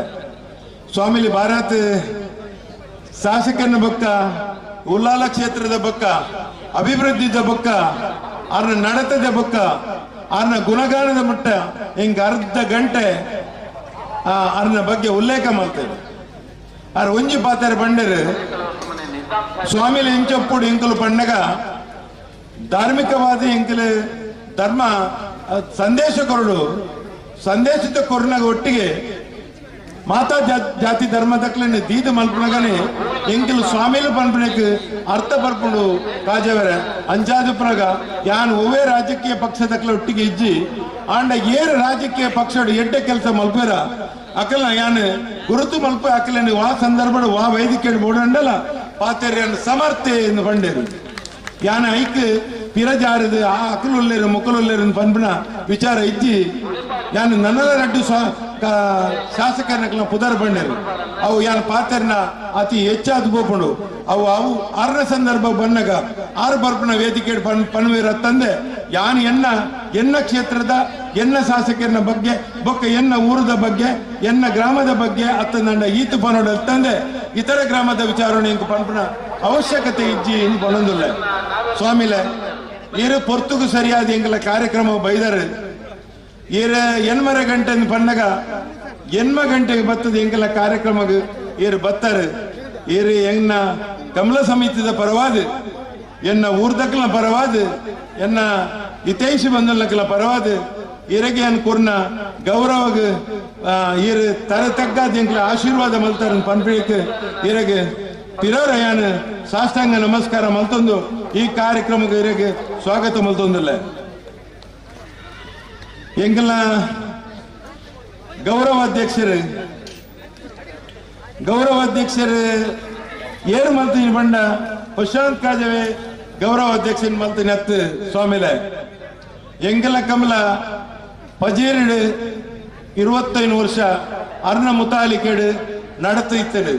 ಸ್ವಾಮಿಲಿ ಭಾರತ್ ಶಾಸಕನ ಬಕ್ಕ ಉಲ್ಲಾಲ ಕ್ಷೇತ್ರದ ಬಕ್ಕ ಅಭಿವೃದ್ಧಿದ ಬಕ್ಕ ಆರ್ನ ನಡತದ ಬಕ್ಕ ಆರ್ನ ಗುಣಗಾನದ ಮಟ್ಟ ಹಿಂಗ ಅರ್ಧ ಗಂಟೆ ಆರ್ನ ಬಗ್ಗೆ ಉಲ್ಲೇಖ ಮಾಡ್ತೇವೆ. ಆರ್ ಒಂಜಿ ಪಾತಾರೆ ಬಂಡೇರು ಸ್ವಾಮಿಲಿ ಇಂಚೊಪ್ಪುಡು ಇಂಕಲು ಪಂಡಗ ಧಾರ್ಮಿಕವಾದ ಇಂಕಲು ಧರ್ಮ ಸಂದೇಶ ಕೊರಡು ಸಂದೇಶದ ಕೊರನಾಗ ಒಟ್ಟಿಗೆ ಮಾತಾ ಜಾತಿ ಧರ್ಮದಕ್ಲನೆ ದೀದ ಮಲ್ಪನಗನೆ ಎಂಕಲು ಸ್ವಾಮಿಲು ಪನ್ಪನಕ್ ಅರ್ಥ ಬರ್ಪುಂಡು ಕಾಜವರೆ ಅಂಚಾದುಪುನಗ ಯಾನ್ ಒವ್ವೇ ರಾಜಕೀಯ ಪಕ್ಷದಕ್ಲ ಒಟ್ಟಿಗೆ ಇಜ್ಜಿ ಆಂಡ ಏರು ರಾಜಕೀಯ ಪಕ್ಷಡು ಎಡ್ಡೆ ಕೆಲಸ ಮಲ್ಪೇರ ಅಕಲ್ನ ಯಾನ್ ಗುರುತು ಮಲ್ಪ ಅಕಲని ವಾ ಸಂದರ್ಭ ವಾ ವೈದಿಕ ಬೋಡಂಡಲ ಪಾತೆರ್ಯನ್ ಸಮರ್ಥೆ ಎಂದು ಪಂಡೇರು ಯಾನ ಐಕ್ ಪಿರಜಾರದು ಆ ಅಕಲುಲ್ಲೇರು ಮುಕಲುಲ್ಲೇರು ಪನ್ಪುನ ವಿಚಾರ ಇಜ್ಜಿ ಯಾನ್ ನನ್ನಲ ರಡ್ಡು ಶಾಸಕರನ್ನ ಪುದರ್ ಬಂಡೇರು ಅವು ಯಾನ್ ಪಾತೆರ್ನ ಅತಿ ಹೆಚ್ಚಾದ ಬೋಪುಂಡು ಅವು ಅವು ಆರನ ಸಂದರ್ಭ ಬನ್ನಗ ಆರು ಬರ್ಪುನ ವೇದಿಕೆ ಪನ್ವೀರ ತಂದೆ ಯಾನ್ ಎನ್ನ ಎನ್ನ ಕ್ಷೇತ್ರದ ಎನ್ನ ಶಾಸಕರನ್ನ ಬಗ್ಗೆ ಬೊಕ್ಕ ಎನ್ನ ಊರದ ಬಗ್ಗೆ ಎನ್ನ ಗ್ರಾಮದ ಬಗ್ಗೆ ಅತ್ತ ನನ್ನ ಈತು ಪನೋಡ ತಂದೆ ಇತರ ಗ್ರಾಮದ ವಿಚಾರಣೆ ಪನ್ಪುನ ಅವಶ್ಯಕತೆ ಇಜ್ಜಿ ಇನ್ನು ಪನೊಂದಿಲ್ಲ ಸ್ವಾಮಿಲೆ ಇರು ಪೊರ್ತುಗು ಸರಿಯಾದ ಎಂಗಲ ಕಾರ್ಯಕ್ರಮ ಬೈದರು ಏರ ಎನ್ಮರ ಗಂಟೆ ಪನ್ನಗ ಎನ್ಮ ಗಂಟೆಗೆ ಬತ್ತದ ಎಂಗಲ ಕಾರ್ಯಕ್ರಮಕ್ಕೆ ಏರು ಬತ್ತಾರೆ ಏರು ಎನ್ನ ಕಮಲ ಸಮಿತಿದ ಪರವಾದ ಎನ್ನ ಊರ್ದಕ್ಲ ಪರವಾದ ಎನ್ನ ಹಿತೈಷಿ ಬಂಧುಲಕ್ಲ ಪರವಾದ ಇರಗೆ ಅನ್ ಕುರ್ನ ಗೌರವಗ ಏರು ತರ ತಗ್ಗಾದ ಎಂಕ್ಲ ಆಶೀರ್ವಾದ ಮಲ್ತಾರ ಪನ್ಪಿಳಕ್ಕೆ ಇರಗೆ ಪಿರೋರಯಾನ ಸಾಷ್ಟಾಂಗ ನಮಸ್ಕಾರ ಮಲ್ತೊಂದು ಈ ಕಾರ್ಯಕ್ರಮಕ್ಕೆ ಇರಗೆ ಸ್ವಾಗತ ಮಲ್ತೊಂದಿಲ್ಲ. ಎಂಗಲ ಗೌರವಾಧ್ಯಕ್ಷರು ಏರು ಮಲ್ತೀನಿ ಬಂಡ ಪ್ರಶಾಂತ್ ಕಾಜವೆ ಗೌರವಾಧ್ಯಕ್ಷನ್ ಮಲ್ತೀನಿ ಅತ್ತು ಸ್ವಾಮಿಲೆ ಎಂಗಲ ಕಮಲ ಪಜೀರಿಡು 25 ವರ್ಷ ಅರ್ಣ ಮುತಾಲಿಕೆಡು ನಡತು ಇತ್ತಡು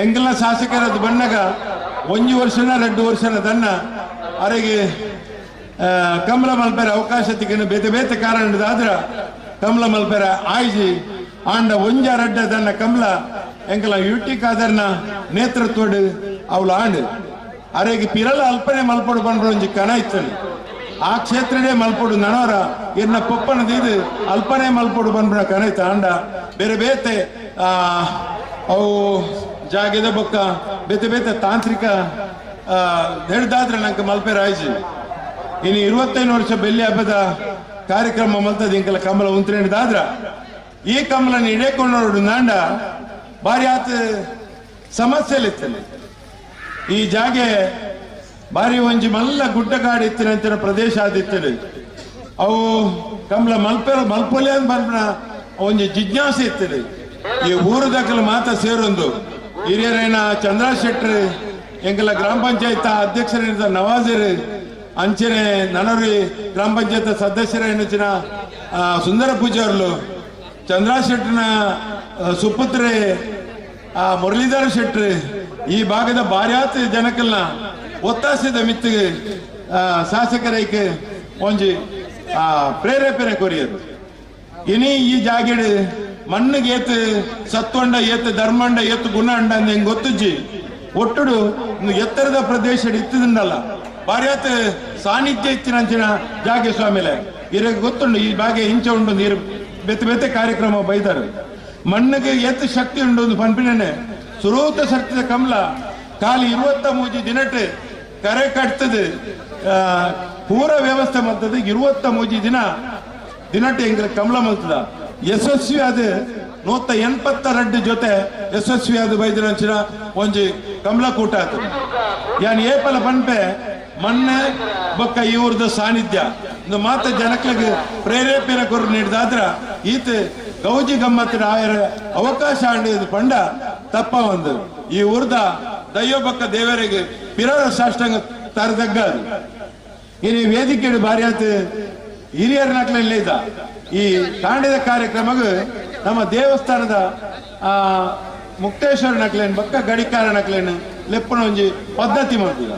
ಎಂಗಲ ಶಾಸಕರದ್ದು ಬಣ್ಣಗ 1 ವರ್ಷನ 2 ವರ್ಷನ ದನ್ನ ಅರೆಗೆ ಕಮಲ ಮಲ್ಪೆರ ಅವಕಾಶ ತಿಕ್ಕನು ಬೇತೆ ಬೇತೆ ಕಾರಣದಾದ್ರ ಕಮಲ ಮಲ್ಪೆರ ಆಯ್ಜಿ ಆಂಡ ಒಂಜ ರಡ್ಡ ದನ್ನ ಕಮಲ ಎಂಕಲ ಯುಟಿ ಕಾದರ್ನ ನೇತೃತ್ವಡು ಅವಳು ಆಂಡು ಅರೆಗೆ ಪಿರಲ ಅಲ್ಪನೆ ಮಲ್ಪಡು ಬಂದ್ರು ಒಂಜಿ ಕಣ ಇತ್ತನು ಆ ಕ್ಷೇತ್ರನೇ ಮಲ್ಪಡು ನನವರ ಎನ್ನ ಪೊಪ್ಪನದ ಇದು ಅಲ್ಪನೆ ಮಲ್ಪಡು ಬಂದ್ಬಿಡ ಕಣ ಇತ್ತು ಆಂಡ ಬೇರೆ ಬೇತೆ ಅವು ಜಾಗದ ಬೊಕ್ಕ ಬೇತೆ ಬೇತೆ ತಾಂತ್ರಿಕ ಹಿಡ್ದಾದ್ರೆ ನಂಗೆ ಮಲ್ಪೆರ ಆಯ್ಜಿ. ಇನ್ನು 25 ವರ್ಷ ಬೆಳ್ಳಿ ಹಬ್ಬದ ಕಾರ್ಯಕ್ರಮ ಮಲ್ತದ ಇಂಕಲ ಕಮಲ ಉಂತ್ರೇಣಿದಾದ್ರ ಈ ಕಮಲನ ಇಡೇಕೊಂಡು ನಾಂಡ ಭಾರಿ ಆತ ಸಮಸ್ಯೆಲಿತ್ತಲ್ಲಿ ಈ ಜಾಗೆ ಭಾರಿ ಒಂಜಿ ಮಲ್ಲ ಗುಡ್ಡಗಾಡು ಇತ್ತಿನಂತಿನ ಪ್ರದೇಶ ಆದಿತ್ತಲಿ ಅವು ಕಮಲ ಮಲ್ಪೆರ ಮಲ್ಪೊಲೆ ಅಂತ ಬರ್ಪಣ ಒಂಜಿ ಜಿಜ್ಞಾಸೆ ಇತ್ತಲಿ ಈ ಊರುದಕ್ಕಲ ಮಾತ ಸೇರೊಂದು ಹಿರಿಯರೇನ ಚಂದ್ರ ಶೆಟ್ರು ಎಂಕಲ ಗ್ರಾಮ ಪಂಚಾಯತ್ ಅಧ್ಯಕ್ಷರೇನ ನವಾಜರು ಅಂಚನೆ ನನರಿ ಗ್ರಾಮ ಪಂಚಾಯತ್ ಸದಸ್ಯರೇನಚಿನ ಸುಂದರ ಪೂಜಾರ್ಲು ಚಂದ್ರ ಶೆಟ್ಟನ ಸುಪುತ್ರೆ ಮುರಳೀಧರ ಶೆಟ್ರು ಈ ಭಾಗದ ಭಾರ್ಯಾತ ಜನಕಲ್ನ ಒತ್ತಾಸೆದ ಮಿತ್ತಿಗೆ ಶಾಸಕರೈಕೆ ಒಂಜಿ ಪ್ರೇರೇಪಣೆ ಕೊರಿಯರು. ಇನಿ ಈ ಜಾಗೆಡು ಮಣ್ಣಿಗೆ ಏತು ಸತ್ವಂಡ ಏತು ಧರ್ಮಂಡ ಏತು ಗುಣ ಅಂಡ ಅಂದ ಹೆಂಗ್ ಗೊತ್ತುಜ್ಜಿ ಒಟ್ಟುಡು ಎತ್ತರದ ಪ್ರದೇಶ ಇತ್ತದಿಂಡಲ್ಲ ಭಾರ್ಯಾತ ಸಾನ್ನಿಧ್ಯ ಇತ್ತಿನಂಚಿನ ಜಾಗೆ ಸ್ವಾಮಿಲೆ ಇರಗೆ ಗೊತ್ತುಂಡು ಈ ಬಾಗೆ ಇಂಚ ಉಂಡು ನೀರು ಬೆತ್ತೆ ಬೆತ್ತೆ ಕಾರ್ಯಕ್ರಮ ಬೈದರು ಮಣ್ಣಿಗೆ ಏತು ಶಕ್ತಿ ಉಂಡು ಒಂದು ಪಂಪಿನೇ ಸುರೂತ ಶಕ್ತಿದ ಕಮಲ ಖಾಲಿ 23 ದಿನಟ್ಟು ಕರೆ ಕಟ್ತದೆ ಪೂರ ವ್ಯವಸ್ಥೆ ಮಾಡ್ತದೆ 23 ದಿನ ದಿನಟ್ಟು ಎಂಗ್ಲ ಕಮಲ ಮಲ್ತದ ಯಶಸ್ವಿ ಅದು 182 ಜೊತೆ ಯಶಸ್ವಿ ಅದು ಬೈದಿರಂಚಿನ ಒಂಜಿ ಕಮಲ ಕೂಟ ಆತದೆ. ಯಾನ್ ಏಪಲ ಪನ್ಪೆ ಮಣ್ಣೆ ಬೊಕ್ಕ ಈ ಊರ್ದ ಸಾನ್ನಿಧ್ಯ ಮಾತ ಜನಕ್ಲಿಗೆ ಪ್ರೇರೇಪಣೆ ಕೊರು ನೀಡಿದಾದ್ರ ಈತ ಗೌಜಿ ಗಮ್ಮತ್ತಿನ ಆಯರ ಅವಕಾಶ ಅಂಡಿದ ಪಂಡ ತಪ್ಪ ಒಂದು ಈ ಊರ್ದ ದೈವ ಬೊಕ್ಕ ದೇವರಿಗೆ ಪಿರರ ಸಾಷ್ಟಾಂಗ ತರದಗ್ಗ ಅದು. ಇನ್ನು ವೇದಿಕೆ ಭಾರಿ ಆತ ಹಿರಿಯರ ನಕ್ಲಲ್ಲೇ ಇದ್ದ ಈ ತಾಂಡದ ಕಾರ್ಯಕ್ರಮಕ್ಕೆ ನಮ್ಮ ದೇವಸ್ಥಾನದ ಮುಕ್ತೇಶ್ವರ ನಕ್ಲೇನು ಬೊಕ್ಕ ಗಡಿಕಾರ ನಕ್ಲೇನು ಲೆಪ್ಪನ ಒಂಜಿ ಪದ್ಧತಿ ಮಾಡ್ತೀವಿ.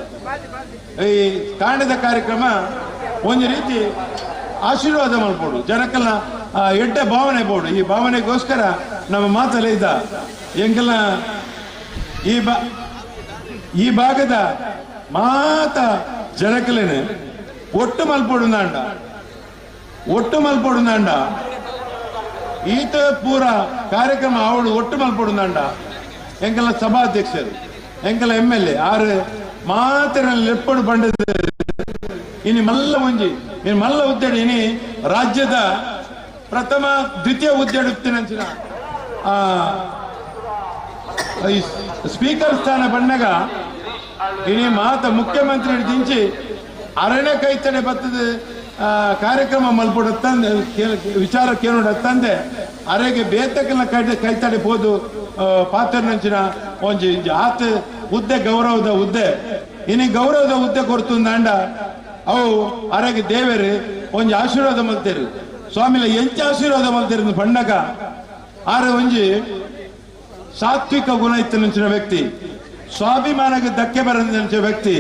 ಈ ತಾಂಡದ ಕಾರ್ಯಕ್ರಮ ಒಂಜಿ ರೀತಿ ಆಶೀರ್ವಾದ ಮಾಡ್ಬೋದು ಜನಕ್ಕೆಲ್ಲ ಎಡ್ಡೆ ಭಾವನೆ ಬೋಡು. ಈ ಭಾವನೆಗೋಸ್ಕರ ನಮ್ಮ ಮಾತಲ್ಲೇ ಇದ್ದ ಎಂಕೆಲ್ಲ ಈ ಭಾಗದ ಮಾತ ಜನಕಲೇನೆ ಒಟ್ಟು ಮಲ್ಪೋಡು ನಾಂಡ ಒಟ್ಟು ಮಲ್ಪೋಡು ನಾಂಡ ಈತ ಪೂರ ಕಾರ್ಯಕ್ರಮ ಅವಳು ಒಟ್ಟು ಮಲ್ಪೋಡು ನಾಂಡ ಎಂಕೆಲ್ಲ ಸಭಾಧ್ಯಕ್ಷರು ಎಂಕೆಲ್ಲ MLA ಆರು ಮಾತಿನಲ್ಲಿ ಲೆಪ್ಪಡು ಬಂಡದ ಇನಿ ಮಲ್ಲ ಒಂಜಿ ಇನ್ನು ಮಲ್ಲ ಉದ್ದೇಡು ಇನಿ ರಾಜ್ಯದ ಪ್ರಥಮ ದ್ವಿತೀಯ ಉದ್ದೇಡುತ್ತಿನಂಚಿನ Speaker ಸ್ಥಾನ ಬಣ್ಣಗ ಇನಿ ಮಾತ ಮುಖ್ಯಮಂತ್ರಿ ದಿಂಚಿ ಅರಣ್ಯ ಕೈತಡೆ ಬತ್ತದ ಕಾರ್ಯಕ್ರಮ ಮಲ್ಪೊಡತ್ತಂದೆ ವಿಚಾರ ಕೇಳೋಡತ್ತಂದೆ ಅರೆಗೆ ಬೇತಕಲ ಕೈತಡೆ ಪೋದು ಪಾತ್ರನಂಚಿನ ಒಂಜಿ ಆತ ಹುದ್ದೆ ಗೌರವದ ಹುದ್ದೆ ಇನಿ ಗೌರವದ ಹುದ್ದೆ ಕೊಡ್ತುಂದಾಂಡ ಅವು ಅರೆಗೆ ದೇವರು ಒಂಜಿ ಆಶೀರ್ವಾದ ಮಲ್ತೇರು ಸ್ವಾಮಿಲ ಎಂಚ ಆಶೀರ್ವಾದ ಮಲ್ತೇರು ಬಣ್ಣಗ ಆರೆ ಒಂಜಿ ಸಾತ್ವಿಕ ಗುಣ ಇತ್ತನಂಚಿನ ವ್ಯಕ್ತಿ ಸ್ವಾಭಿಮಾನಕ್ಕೆ ಧಕ್ಕೆ ಬರಂಚಿನ ವ್ಯಕ್ತಿ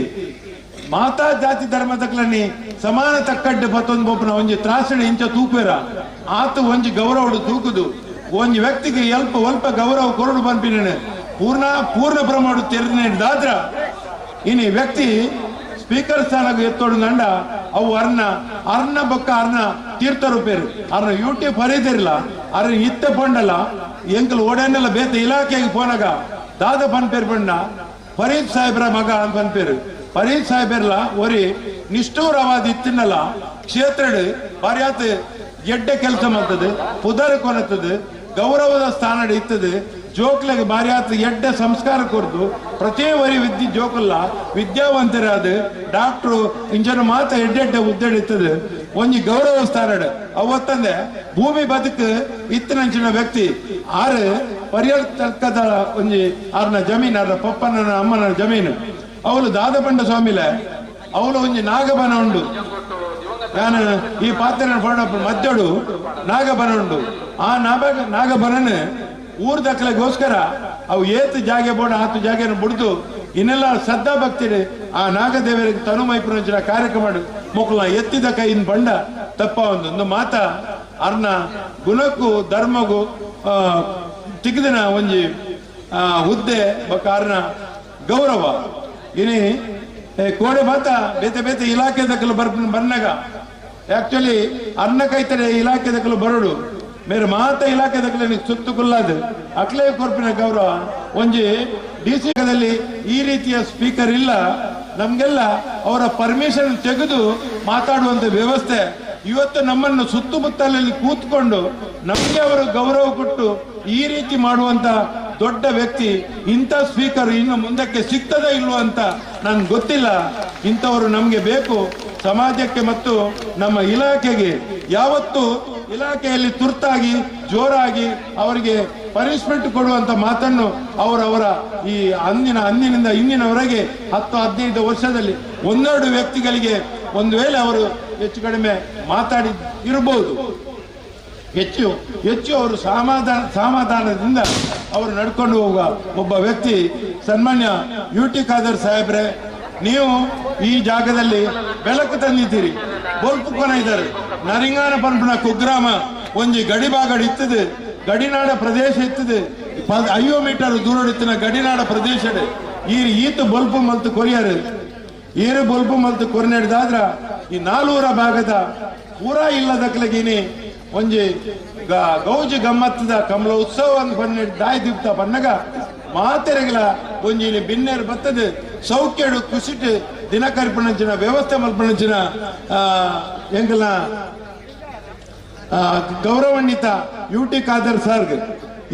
ಮಾತಾ ಜಾತಿ ಧರ್ಮದಕ್ಲನಿ ಸಮಾನ ತಕ್ಕಡ್ಡು ಪತ್ತೊಂದು ಬೊಪ್ಪನ ಒಂಜಿ ತ್ರಾಸಣೆ ಇಂಚ ತೂಪೇರ ಆತ ಒಂಜಿ ಗೌರವಡು ತೂಕುದು ಒಂಜಿ ವ್ಯಕ್ತಿಗೆ ಎಲ್ಪ ಒಲ್ಪ ಗೌರವ ಕೊರಡು ಪನ್ಪಿನ ಪೂರ್ಣ ಪೂರ್ಣ ಪ್ರಮಾಣ ತೆರೆದಾದ್ರ ಇನಿ ವ್ಯಕ್ತಿ ಸ್ಪೀಕರ್ ಸ್ಥಾನಕ್ಕೆ ಎತ್ತೋಡು ನಂಡ ಅವು ಅರ್ಣ ಅರ್ಣ ಬೊಕ್ಕ ಅರ್ಣ ತೀರ್ಥ ರೂಪೇರು ಅರ್ಣ ಯೂಟ್ಯೂಬ್ ಹರಿದಿರಲ್ಲ ಅರ್ಣ ಇತ್ತ ಪಂಡಲ್ಲ ಎಂಕಲ್ ಓಡನ್ನೆಲ್ಲ ಬೇತ ಇಲಾಖೆಗೆ ಪೋನಾಗ ದಾದ ಪನ್ಪೇರು ಬಣ್ಣ ಫರೀದ್ ಸಾಹೇಬ್ರ ಮಗ ಅಂತ ಪನ್ಪೇರು ಫರೀದ್ ಸಾಹೇಬರ್ಲ ಒರಿ ನಿಷ್ಠೂರವಾದ ಇತ್ತಿನಲ್ಲ ಕ್ಷೇತ್ರಡು ಬಾರ್ಯಾತ್ ಎಡ್ಡೆ ಕೆಲಸ ಮಾಡ್ತದೆ ಪುದರ್ ಕೊನತದೆ ಗೌರವದ ಸ್ಥಾನ ಇತ್ತದೆ ಜೋಕ್ಲೆಗೆ ಬಾರ್ಯಾತ್ ಎಡ್ಡೆ ಸಂಸ್ಕಾರ ಕೊರ್ದು ಪ್ರತಿ ವರಿ ವಿದ್ಯೆ ಜೋಕಲ್ಲ ವಿದ್ಯಾವಂತರಾದ ಡಾಕ್ಟ್ರು ಇಂಜನ ಮಾತ ಎಡ್ಡೆಡ್ಡೆ ಉದ್ದಡಿತ್ತದೆ ಒಂಜಿ ಗೌರವ ಸ್ಥಾನ ಅವತ್ತಂದೆ ಭೂಮಿ ಬದುಕು ಇತ್ತನಂಚಿನ ವ್ಯಕ್ತಿ ಆರು ಪರಿಯರ್ ತಕ್ಕದ ಒಂಜಿ ಆರ್ನ ಜಮೀನು ಆರ್ನ ಪಪ್ಪನ ಅಮ್ಮನ ಜಮೀನು ಅವಳು ದಾದಪಂಡ ಸ್ವಾಮಿಲೆ ಅವಳು ಒಂಜಿ ನಾಗಬನ ಉಂಡು ನಾನು ಈ ಪಾತ್ರ ಮಧ್ಯಡು ನಾಗಬನ ಉಂಡು ಆ ನಾಗಬನನು ಊರ್ ದಕ್ಕಲೆಗೋಸ್ಕರ ಅವು ಏತು ಜಾಗೆ ಬೋಡ ಆತು ಜಾಗೆಯನ್ನು ಬಿಡ್ದು ಇನ್ನೆಲ್ಲ ಶ್ರದ್ಧಾ ಭಕ್ತಿ ಆ ನಾಗದೇವರಿಗೆ ತನು ಮೈಪುರಂಚಿನ ಕಾರ್ಯಕ್ರಮ ಮೊಕ್ಕಲ ಎತ್ತಿದ ಕೈಯಿಂದ ಬಂಡ ತಪ್ಪ ಒಂದು ಮಾತ ಅರ್ನ ಗುಣಕ್ಕೂ ಧರ್ಮಗೂ ತಿಗ್ದಿನ ಒಂಜಿ ಹುದ್ದೆ ಬೊಕ್ಕ ಅರ್ನ ಗೌರವ ಇನಿ ಕೋಡೆ ಮಾತ ಬೇತೆ ಬೇತೆ ಇಲಾಖೆ ದಕ್ಕಲು ಬರ್ನಾಗ ಆಕ್ಚುಲಿ ಅನ್ನ ಕೈತಡೆ ಇಲಾಖೆ ದಕ್ಕಲು ಬರೋಡು ಮೇರೆ ಮಾತ ಇಲಾಖೆ ದಕ್ಕಲೆ ಸುತ್ತು ಕುಲ್ಲಾದ ಅಕ್ಲೇ ಕೊರ್ಪಿನ ಗೌರವ ಒಂಜಿ ಡಿ ಸಿ ಈ ರೀತಿಯ ಸ್ಪೀಕರ್ ಇಲ್ಲ ನಮ್ಗೆಲ್ಲ ಅವರ ಪರ್ಮಿಷನ್ ತೆಗೆದು ಮಾತಾಡುವಂತ ವ್ಯವಸ್ಥೆ ಇವತ್ತು ನಮ್ಮನ್ನು ಸುತ್ತಮುತ್ತಲಲ್ಲಿ ಕೂತ್ಕೊಂಡು ನಮ್ಗೆ ಅವರು ಗೌರವ ಕೊಟ್ಟು ಈ ರೀತಿ ಮಾಡುವಂತ ದೊಡ್ಡ ವ್ಯಕ್ತಿ ಇಂಥ ಸ್ಪೀಕರ್ ಇನ್ನು ಮುಂದಕ್ಕೆ ಸಿಗ್ತದ ಇಲ್ವೋ ಅಂತ ನನ್ಗೆ ಗೊತ್ತಿಲ್ಲ. ಇಂಥವರು ನಮ್ಗೆ ಬೇಕು ಸಮಾಜಕ್ಕೆ ಮತ್ತು ನಮ್ಮ ಇಲಾಖೆಗೆ. ಯಾವತ್ತು ಇಲಾಖೆಯಲ್ಲಿ ತುರ್ತಾಗಿ ಜೋರಾಗಿ ಅವರಿಗೆ ಪನಿಷ್ಮೆಂಟ್ ಕೊಡುವಂತ ಮಾತನ್ನು ಅವರವರ ಈ ಅಂದಿನಿಂದ ಇಂದಿನವರೆಗೆ 10-15 ವರ್ಷದಲ್ಲಿ ಒಂದೆರಡು ವ್ಯಕ್ತಿಗಳಿಗೆ ಒಂದು ವೇಳೆ ಅವರು ಹೆಚ್ಚು ಕಡಿಮೆ ಮಾತಾಡಿ ಇರಬಹುದು. ಹೆಚ್ಚು ಹೆಚ್ಚು ಅವರು ಸಮಾಧಾನದಿಂದ ಅವರು ನಡ್ಕೊಂಡು ಹೋಗುವ ಒಬ್ಬ ವ್ಯಕ್ತಿ ಸನ್ಮಾನ್ಯ ಯು ಟಿ ಖಾದರ್ ಸಾಹೇಬ್ರೆ, ನೀವು ಈ ಜಾಗದಲ್ಲಿ ಬೆಳಕು ತಂದಿದ್ದೀರಿ. ಬೊಲ್ಪು ಇದ್ದಾರೆ. ನರಿಂಗಾನ ಪಂಪನ ಕುಗ್ರಾಮ ಒಂಜಿ ಗಡಿಭಾಗ ಇತ್ತದೆ, ಗಡಿನಾಡ ಪ್ರದೇಶ ಇತ್ತದೆ. 5 ಮೀಟರ್ ದೂರ ಗಡಿನಾಡ ಪ್ರದೇಶ ಈತ ಬೊಲ್ಪು ಮಲ್ತು ಕೊರಿಯರು ಏರು ಬೊಲ್ಪು ಮಲ್ತು ಕೊರಿನಾಡಿದಾದ್ರ ಈ ನಾಲ್ವರ ಭಾಗದ ಪೂರಾ ಇಲ್ಲದಕ್ಲಗಿನಿ ಒಂಜಿ ಗೌಜಿ ಗಮ್ಮತ್ತದ ಕಮಲ ಉತ್ಸವ ಬಣ್ಣ ದಾಯಿ ದೀಪ್ತ ಬಣ್ಣಗ ಮಾತೆರೆಗಳ ಒಂಜಿ ಬಿನ್ನೇರು ಬತ್ತದ ಸೌಖ್ಯಡು ಕುಸಿಟು ದಿನ ಕರಿಪಣಂಚಿನ ವ್ಯವಸ್ಥೆ ಮಲ್ಪಣಂಚಿನ ಎಂಗಲ ಗೌರವಾನ್ವಿತ ಯು ಟಿ ಖಾದರ್ ಸರ್ಗ್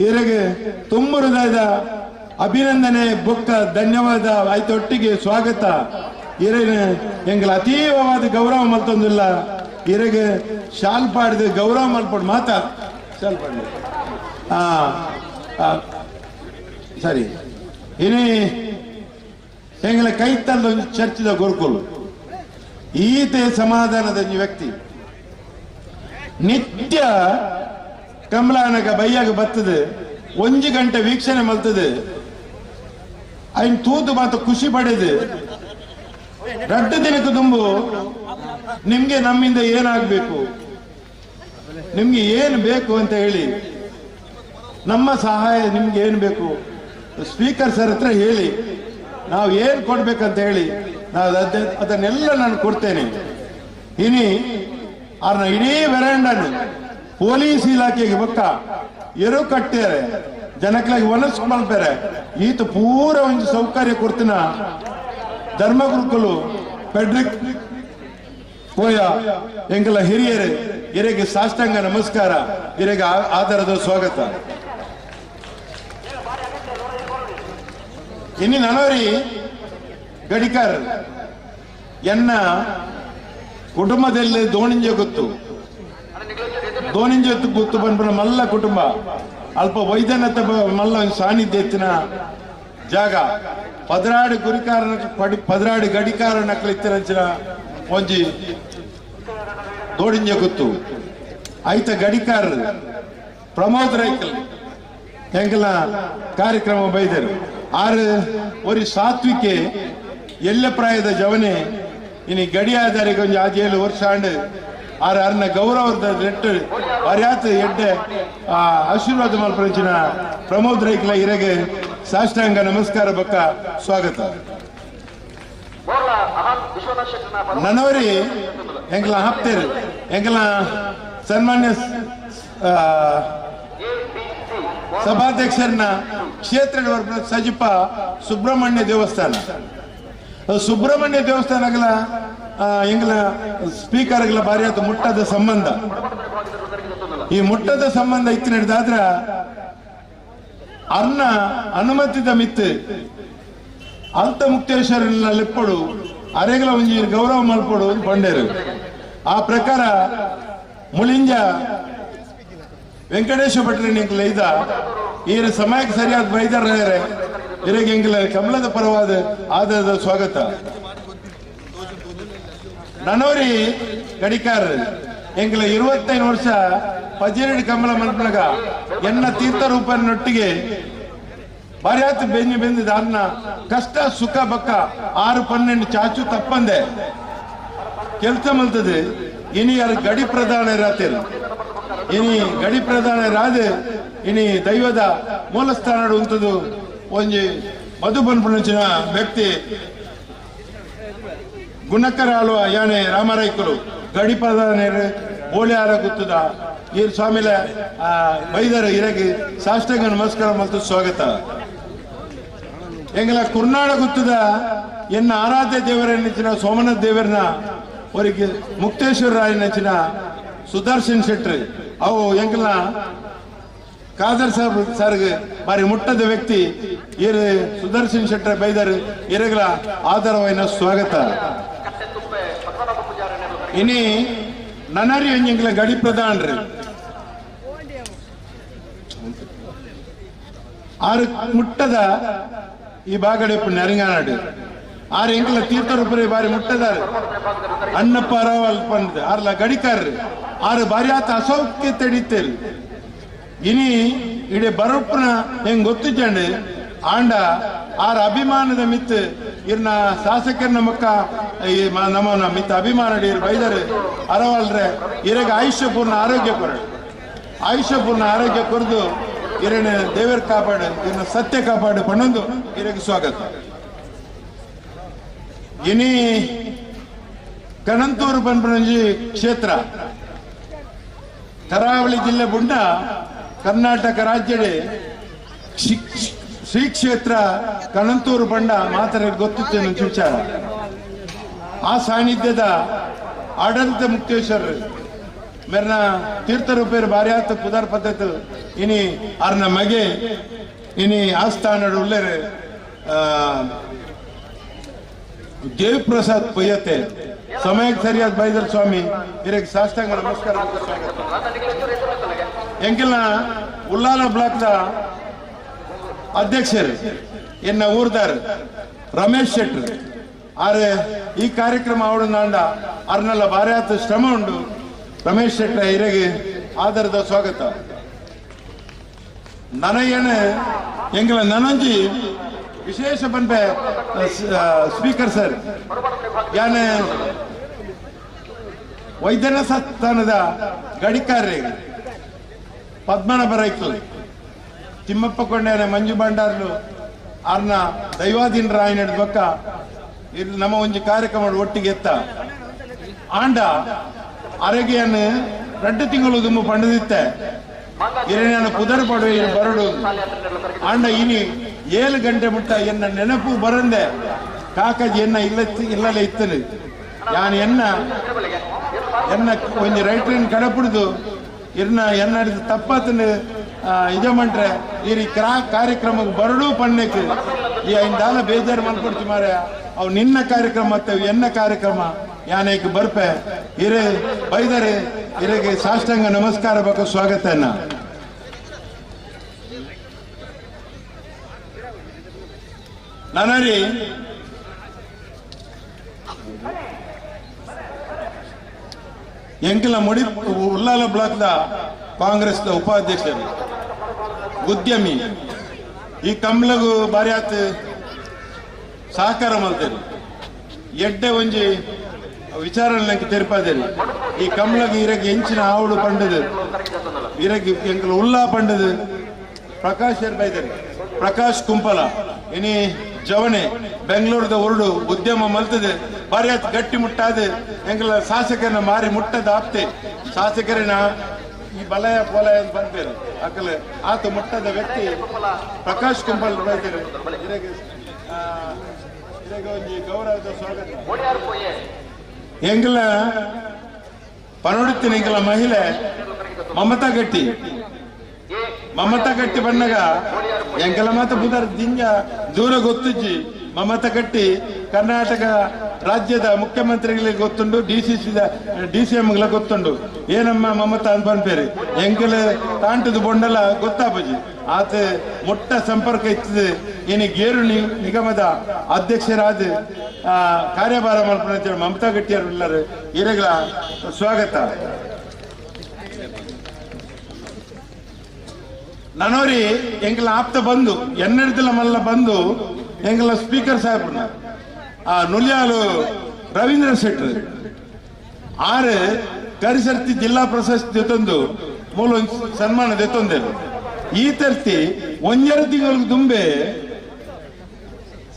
ಇವರಿಗೆ ತುಂಬ ಹೃದಯದ ಅಭಿನಂದನೆ ಬೊಕ್ಕ ಧನ್ಯವಾದ ಆಯ್ತು ಒಟ್ಟಿಗೆ ಸ್ವಾಗತ. ಇರೇನು ಎಂಗಲ ಅತೀವವಾದ ಗೌರವ ಮಲ್ತೊಂದಿಲ್ಲ. ಇರೆಗೆ ಶಾಲ್ ಪಾಡಿದ ಗೌರವ ಮಲ್ಪಡು ಮಾತಾ ಶಾಲ್ ಪಾಡಿದ ಸರಿ. ಇನಿ ಎಂಗಲ ಕೈತಲ್ಲೊಂದು ಚರ್ಚಿದ ಗುರುಕುಲು ಈತೆ ಸಮಾಧಾನದ ವ್ಯಕ್ತಿ ನಿತ್ಯ ಕಮಲಾನಗ ಬೈಯಾಗ ಬರ್ತದೆ, 1 ಗಂಟೆ ವೀಕ್ಷಣೆ ಮಲ್ತದೆ, ಐನ್ ತೂದು ಮಾತ ಖುಷಿ ಪಡೆದು 2 ದಿನಕ್ಕೆ ತುಂಬು ನಿಮ್ಗೆ ನಮ್ಮಿಂದ ಏನಾಗಬೇಕು, ನಿಮ್ಗೆ ಏನು ಬೇಕು ಅಂತ ಹೇಳಿ ನಮ್ಮ ಸಹಾಯ ನಿಮ್ಗೆ ಏನು ಬೇಕು ಸ್ಪೀಕರ್ ಸರ್ ಹತ್ರ ಹೇಳಿ, ನಾವು ಏನು ಕೊಡ್ಬೇಕಂತ ಹೇಳಿ ನಾವು ಅದನ್ನೆಲ್ಲ ನಾನು ಕೊಡ್ತೇನೆ. ಇನಿ ಅವ್ರನ್ನ ಇಡೀ ವೆರಾಂಡನ್ನು ಪೊಲೀಸ್ ಇಲಾಖೆಗೆ ಬಕ್ಕ ಎರು ಕಟ್ಟಾರೆ, ಜನಕ್ಲಾಗಿ ವನಸ್ ಮಾಡ್ತಾರೆ. ಈತ ಪೂರ ಒಂದು ಸೌಕರ್ಯ ಕೊಡ್ತಿನ ಧರ್ಮಗುರುಕುಲು ಪೆಡ್ರಿಕ್ ಕೋಯ ಎಂಗಲ ಹಿರಿಯರು, ಹಿರಿಯರಿಗೆ ಸಾಷ್ಟಾಂಗ ನಮಸ್ಕಾರ, ಹಿರಿಯರಿಗೆ ಆಧಾರದ ಸ್ವಾಗತ. ಇನ್ನು ನನವರಿ ಗಡಿಕಾರ್ ಎನ್ನ ಕುಟುಂಬದಲ್ಲಿ ದೋಣಿಂಜೆ ಗೊತ್ತು ದೋಣಿಂಜೆ ಗೊತ್ತು ಬಂದ್ಬಿಡ ಮಲ್ಲ ಕುಟುಂಬ ಅಲ್ಪ ವೈದ್ಯನಾಥ ಮಲ್ಲ ಸಾನ್ನಿಧ್ಯ ಎತ್ತಿನ ಜಾಗ ಪದರಾಡು ಗುರಿಕಾರನ ಪದರಾಡು ಗಡಿಕಾರ ನಕಲು ಇತ್ತಿರಂಚಿನ ಒಂಜಿ ದೋಡಿಂಜೆ ಗೊತ್ತು ಐತ ಗಡಿಕಾರ ಪ್ರಮೋದ್ ರೈಕಲ್ ಎಂಕಲ ಕಾರ್ಯಕ್ರಮ ಬೈದರು ಆರು ಒರಿ ಸಾತ್ವಿಕೆ ಎಲ್ಲ ಪ್ರಾಯದ ಜವನೆ ಇನಿ ಗಡಿಯಾದಾರಿಗೆ ಒಂಜಿ ಆಜೇಳು ವರ್ಷ ಆಂಡ್ ಆರು ಅರ್ನ ಗೌರವದ ನೆಟ್ಟು ಪರ್ಯಾತ ಎಡ್ಡೆ ಆ ಆಶೀರ್ವಾದ ಮಲ್ಪಂಚಿನ ಪ್ರಮೋದ್ ರೈಕ್ಲ ಇರಗೆ ಸಾಷ್ಟಾಂಗ ನಮಸ್ಕಾರ ಬಕ್ಕ ಸ್ವಾಗತ. ನನವರಿ ಎಂಕಲ ಹಾಪ್ತೇರು ಎಂಕಲ ಸನ್ಮಾನ್ಯ ಸಭಾಧ್ಯಕ್ಷರನ್ನ ಕ್ಷೇತ್ರ ಸಜಿಪ ಸುಬ್ರಹ್ಮಣ್ಯ ದೇವಸ್ಥಾನ ಸುಬ್ರಹ್ಮಣ್ಯ ದೇವಸ್ಥಾನಗಳ ಎಂಗಲ ಸ್ಪೀಕರ್ಗಳ ಬಾರಿಯಾದ ಮುಟ್ಟದ ಸಂಬಂಧ ಈ ಮುಟ್ಟದ ಸಂಬಂಧ ಇತ್ತು ನಡೆದಾದ್ರ ಅರ್ನ ಅನುಮತಿದ ಮಿತ್ತು ಅಲ್ತ ಮುಕ್ತೇಶ್ವರನ ಲೆಪ್ಪಡು ಅರೆಗಳ ಒಂಜಿ ಗೌರವ ಮಲ್ಪಡು ಬಂಡೇರು ಆ ಪ್ರಕಾರ ಮುಳಿಂಜ ವೆಂಕಟೇಶ ಭಟ್ರ ಎಂಕಲ ಇದ ಈರ ಸಮಯಕ್ಕೆ ಸರಿಯಾದ ಬೈದರ ಇರಗೆ ಎಂಕಲ ಕಮಲದ ಪರವಾದ ಆದರದ ಸ್ವಾಗತ. ನನೋರಿ ಗಡಿಕಾರ ಎಂಕಲ 25 ವರ್ಷ 12 ಕಮಲ ಮಲ್ಪನಗ ಎನ್ನ ತೀರ್ಥ ರೂಪನೊಟ್ಟಿಗೆ ಬಾರ್ಯಾತ್ ಬೆಂಜಿ ಬೆಂದಿದ ಅನ್ನ ಕಷ್ಟ ಸುಖ ಬಕ್ಕ 6 12 ಚಾಚು ತಪ್ಪಂದೆ ಕೆಲಸ ಮಲ್ತದೆ. ಇನಿ ಯಾರು ಗಡಿ ಪ್ರಧಾನ ರಾತಿರು ಇನಿ ಗಡಿ ಪ್ರಧಾನ ರಾದೆ ಇನಿ ದೈವದ ಮೂಲಸ್ಥಾನ ಉಂಟದು ಒಂಜಿ ಮಧುಬನ್ಪುಣಚಿನ ವ್ಯಕ್ತಿ ಗುಣಕರ ಆಳುವ ಯಾನೆ ರಾಮರಾಯ್ಕರು ಗಡಿ ಪ್ರಧಾನ ಬೋಳಿಯಾರ ಗುತ್ತದ ಈರ್ ಸ್ವಾಮಿಲ ಬೈದರ ಇರಗಿ ಸಾಷ್ಟಾಂಗ ನಮಸ್ಕಾರ ಮತ್ತು ಸ್ವಾಗತ. ಎಂಗಲ ಕುರ್ನಾಡ ಗುತ್ತದ ಎನ್ನ ಆರಾಧ್ಯ ದೇವರ ನೆಚ್ಚಿನ ಸೋಮನಾಥ ದೇವರನ್ನ ಅವರಿಗೆ ಮುಕ್ತೇಶ್ವರ ರಾಯ ನೆಚ್ಚಿನ ಸುದರ್ಶನ್ ಶೆಟ್ಟಿ ಅವು ಎಂಕಲ್ನ ಖಾದರ್ ಸಾಹೇಬ್ ಸರ್ಗೆ ಬಾರಿ ಮುಟ್ಟದ ವ್ಯಕ್ತಿ ಇರು ಸುದರ್ಶನ್ ಶೆಟ್ಟರ್ ಬೈದರು ಇರಗಲ ಆದರವೈನ ಸ್ವಾಗತ. ಇನಿ ನನರಿ ಎಂಕಲ ಗಡಿ ಪ್ರಧಾನರು ಆರು ಮುಟ್ಟದ ಈ ಬಾಗಡೆ ನರಿಂಗಾನಾಡು ಆರು ಎಂಕಲ ತೀರ್ಥರೂಪರಿ ಬಾರಿ ಮುಟ್ಟದಾರು ಅಣ್ಣಪ್ಪ ಅರವಲ್ ಪಂದ್ ಆರ್ಲ ಗಡಿಕಾರರು ಆರು ಬಾರಿ ಆತ ಅಸೌಖ್ಯ ತಡೀತೇರು ಇನಿ ಇಡೀ ಬರೋಪ್ಪನ ಹೆಂಗ್ ಗೊತ್ತಿದ್ದಂಡು ಆಂಡ ಆರ ಅಭಿಮಾನದ ಮಿತ್ತು ಇರ್ನ ಶಾಸಕರನ್ನ ಮಕ್ಕ ಈ ನಮ್ಮನ ಮಿತ್ತ ಅಭಿಮಾನ ಇರ್ ಬೈದರು ಅರವಲ್ರೆ ಇರಗ ಆಯುಷ್ಯ ಪೂರ್ಣ ಆರೋಗ್ಯ ಕೊರಡು ಆಯುಷ್ಯ ಪೂರ್ಣ ಆರೋಗ್ಯ ಕೊರದು ಇರಣ ದೇವರ ಕಾಪಾಡು ಇರ್ನ ಸತ್ಯ ಕಾಪಾಡು ಪಣ್ಣೊಂದು ಇರಗ ಸ್ವಾಗತ. ಇನಿ ಕಣಂತೂರು ಪನ್ಪನಂಜಿ ಕ್ಷೇತ್ರ ಕರಾವಳಿ ಜಿಲ್ಲೆ ಬುಂಡ ಕರ್ನಾಟಕ ರಾಜ್ಯಡೆ ಶ್ರೀ ಕ್ಷೇತ್ರ ಕಣಂತೂರು ಬಂಡ ಮಾತ್ರ ಗೊತ್ತಿತ್ತು ವಿಚಾರ. ಆ ಸಾನ್ನಿಧ್ಯದ ಆಡಳಿತ ಮುಕ್ತೇಶ್ವರ ಮೇರ್ನ ತೀರ್ಥರೂಪೇರು ಬಾರ್ಯಾತ ಪುದರ್ ಪದ್ಧತಿ ಇನಿ ಆರ್ನ ಮಗೆ ಇನಿ ಆಸ್ಥಾನ ಉಳ್ಳೇರು ದೇವಪ್ರಸಾದ್ ಪೊಯ್ಯತೆ ಸಮಯಕ್ಕೆ ಸರಿಯಾದ ಬೈದರ್ ಸ್ವಾಮಿ ಇರಕ್ಕೆ ಸಾಷ್ಟಾಂಗ ನಮಸ್ಕಾರ ಸ್ವಾಗತ. ಎಂಕಿಲ್ನ ಉಲ್ಲಾಲ ಬ್ಲಾಕ್ದ ಅಧ್ಯಕ್ಷರು ಎನ್ನ ಊರ್ದಾರ್ ರಮೇಶ್ ಶೆಟ್ಟರ್ ಆರೆ ಈ ಕಾರ್ಯಕ್ರಮ ಅವಳು ಅರ್ನೆಲ್ಲ ಭಾರಿ ಶ್ರಮ ಉಂಡು ರಮೇಶ್ ಶೆಟ್ಟರ್ ಇರಗೆ ಆದರದ ಸ್ವಾಗತ. ನನಗೇನೆ ಎಂಗಲ ನನಂಜಿ ವಿಶೇಷ ಪನ್ಪೆ ಸ್ಪೀಕರ್ ಸರ್ ಯಾನೆ ವೈದ್ಯನ ಸ್ಥಾನದ ಗಡಿಕಾರ್ಯ ಪದ್ಮನಾಭ ರೈಕಲ್ ತಿಮ್ಮಪ್ಪ ಕೊಂಡೇನೆ ಮಂಜು ಭಂಡಾರ್ಲು ಅರ್ನ ದೈವಾಧೀನ ರಾಯನ ಬಕ್ಕ ಇಲ್ಲಿ ನಮ್ಮ ಒಂಜಿ ಕಾರ್ಯಕ್ರಮ ಒಟ್ಟಿಗೆ ಎತ್ತ ಆಂಡ ಅರಗೆಯನ್ನು 2 ತಿಂಗಳು ದುಮ್ಮು ಪಂಡದಿತ್ತೆ ಇರಣ್ಯನ ಪುದರ್ ಪಡುವೆ ಇರು ಬರಡು ಆಂಡ ಇನಿ 7 ಗಂಟೆ ಮುಟ್ಟ ಎನ್ನ ನೆನಪು ಬರಂದೆ ಕಾಕಾಜಿ ಎನ್ನ ಇಲ್ಲ ಇಲ್ಲಲೇ ಇತ್ತನು ಯಾನ್ ಎನ್ನ ಎನ್ನ ಒಂಜಿ ರೈಟ್ರಿನ್ ಕಡಪುಡ್ದು ಇರ್ನ ಎನ್ನ ತಪ್ಪತನ ನಿಜಮಂಟ್ರೆ ಈ ಕಾರ್ಯಕ್ರಮಕ್ಕೆ ಬರಡು ಪಣ್ಣಕ್ಕೆ ಈ ಐನ್ ದಾಲ ಬೇಜಾರು ಮಲ್ಕೊಡ್ತಿ ಮಾರ್ಯ ಅವು ನಿನ್ನ ಕಾರ್ಯಕ್ರಮ ಮತ್ತೆ ಎನ್ನ ಕಾರ್ಯಕ್ರಮ ಯಾನೇಕ್ ಬರ್ಪೆ ಇರೆ ಬೈದರೆ ಇರೆಗೆ ಸಾಷ್ಟಾಂಗ ನಮಸ್ಕಾರ ಬಕ ಸ್ವಾಗತನ ನಾನರಿ ಎಂಕಲ ಮುಡಿ ಉಲ್ಲಾಲ ಬ್ಲಾಕ್ದ ಕಾಂಗ್ರೆಸ್ದ ಉಪಾಧ್ಯಕ್ಷರು ಉದ್ಯಮಿ ಈ ಕಮ್ಲಗು ಬಾರಿ ಆತ್ ಸಹಕಾರ ಮಲ್ತೇನೆ ಎಡ್ಡೆ ಒಂಜಿ ವಿಚಾರ ತೆರಿಪಾದೇನೆ ಈ ಕಮ್ಲಗು ಇರಗೆ ಎಂಚಿನ ಆವಡು ಪಂಡದು ಇರಗೆ ಎಂಕಲ ಉಲ್ಲಾ ಪಂಡದು ಪ್ರಕಾಶ್ ಬೈದರೆ ಪ್ರಕಾಶ್ ಕುಂಪಲ ಇನಿ ಜವನೆ ಬೆಂಗಳೂರದ ಹೊರಡು ಉದ್ಯಮ ಮಲ್ತದೆ ಬಾರಿ ಆತ್ ಗಟ್ಟಿ ಮುಟ್ಟಾದ ಎಂಕಲ ಶಾಸಕರನ್ನ ಮಾರಿ ಮುಟ್ಟದ ಆಪ್ತೆ ಶಾಸಕರನ್ನ ಈ ಬಲಯ ಪೋಲಯ ಅಂತ ಬಂತೇನೆ ಅಕಲ ಆತ ಮುಟ್ಟದ ವ್ಯಕ್ತಿ ಪ್ರಕಾಶ್ ಕುಂಪಲ್ ಬೈತಾರೆ ಇರಗೆ ಒಂಜಿ ಗೌರವದ ಸ್ವಾಗತ ಎಂಕಲ ಪನೊಡುತ್ತಿನ ಎಂಕಲ ಮಹಿಳೆ ಮಮತಾ ಗಟ್ಟಿ ಮಮತಾ ಗಟ್ಟಿ ಬಣ್ಣಗ ಎಂಕಲ ಮಾತ ಬುಧರ್ ದಿಂಜ ದೂರ ಗೊತ್ತುಜ್ಜಿ ಮಮತಾ ಗಟ್ಟಿ ಕರ್ನಾಟಕ ರಾಜ್ಯದ ಮುಖ್ಯಮಂತ್ರಿಗಳಿಗೆ ಗೊತ್ತುಂಡು ಡಿ ಸಿ ಎಂಗಳ ಗೊತ್ತುಂಡು ಏನಮ್ಮ ಮಮತಾ ಅಂತ ಪನ್ಪೇರಿ ಎಂಕಲ ತಾಂಟದ ಬೊಂಡಲ ಗೊತ್ತಾಪಜಿ ಆತ ಮೊಟ್ಟ ಸಂಪರ್ಕ ಇತ್ತದೆ ಏನಿ ಗೇರು ನಿಗಮದ ಅಧ್ಯಕ್ಷರಾದ ಕಾರ್ಯಭಾರ ಮಲ್ಪನ ಮಮತಾ ಗಟ್ಟಿಯವರು ಎಲ್ಲರೂ ಇರಗಳ ಸ್ವಾಗತ. ನನೋರಿ ಎಂಕಲ ಆಪ್ತ ಬಂದು ಎನ್ನೆಡ್ದಲ ಮಲ್ಲ ಬಂದು ಎಂಕಲ ಸ್ಪೀಕರ್ ಸಾಹೇಬ್ರನ್ನ ಆ ನುಲಿಯಾಲು ರವೀಂದ್ರ ಶೆಟ್ಟರ್ ಆರು ಕರಿಸರ್ತಿ ಜಿಲ್ಲಾ ಪ್ರಶಸ್ತಿ ದೆತ್ತೊಂದು ಮೂಲ ಸನ್ಮಾನ ದೆತ್ತೊಂದೇನು ಈ ತರ್ತಿ ಒಂಜೆರಡು ತಿಂಗಳಿಗೆ ದುಂಬೆ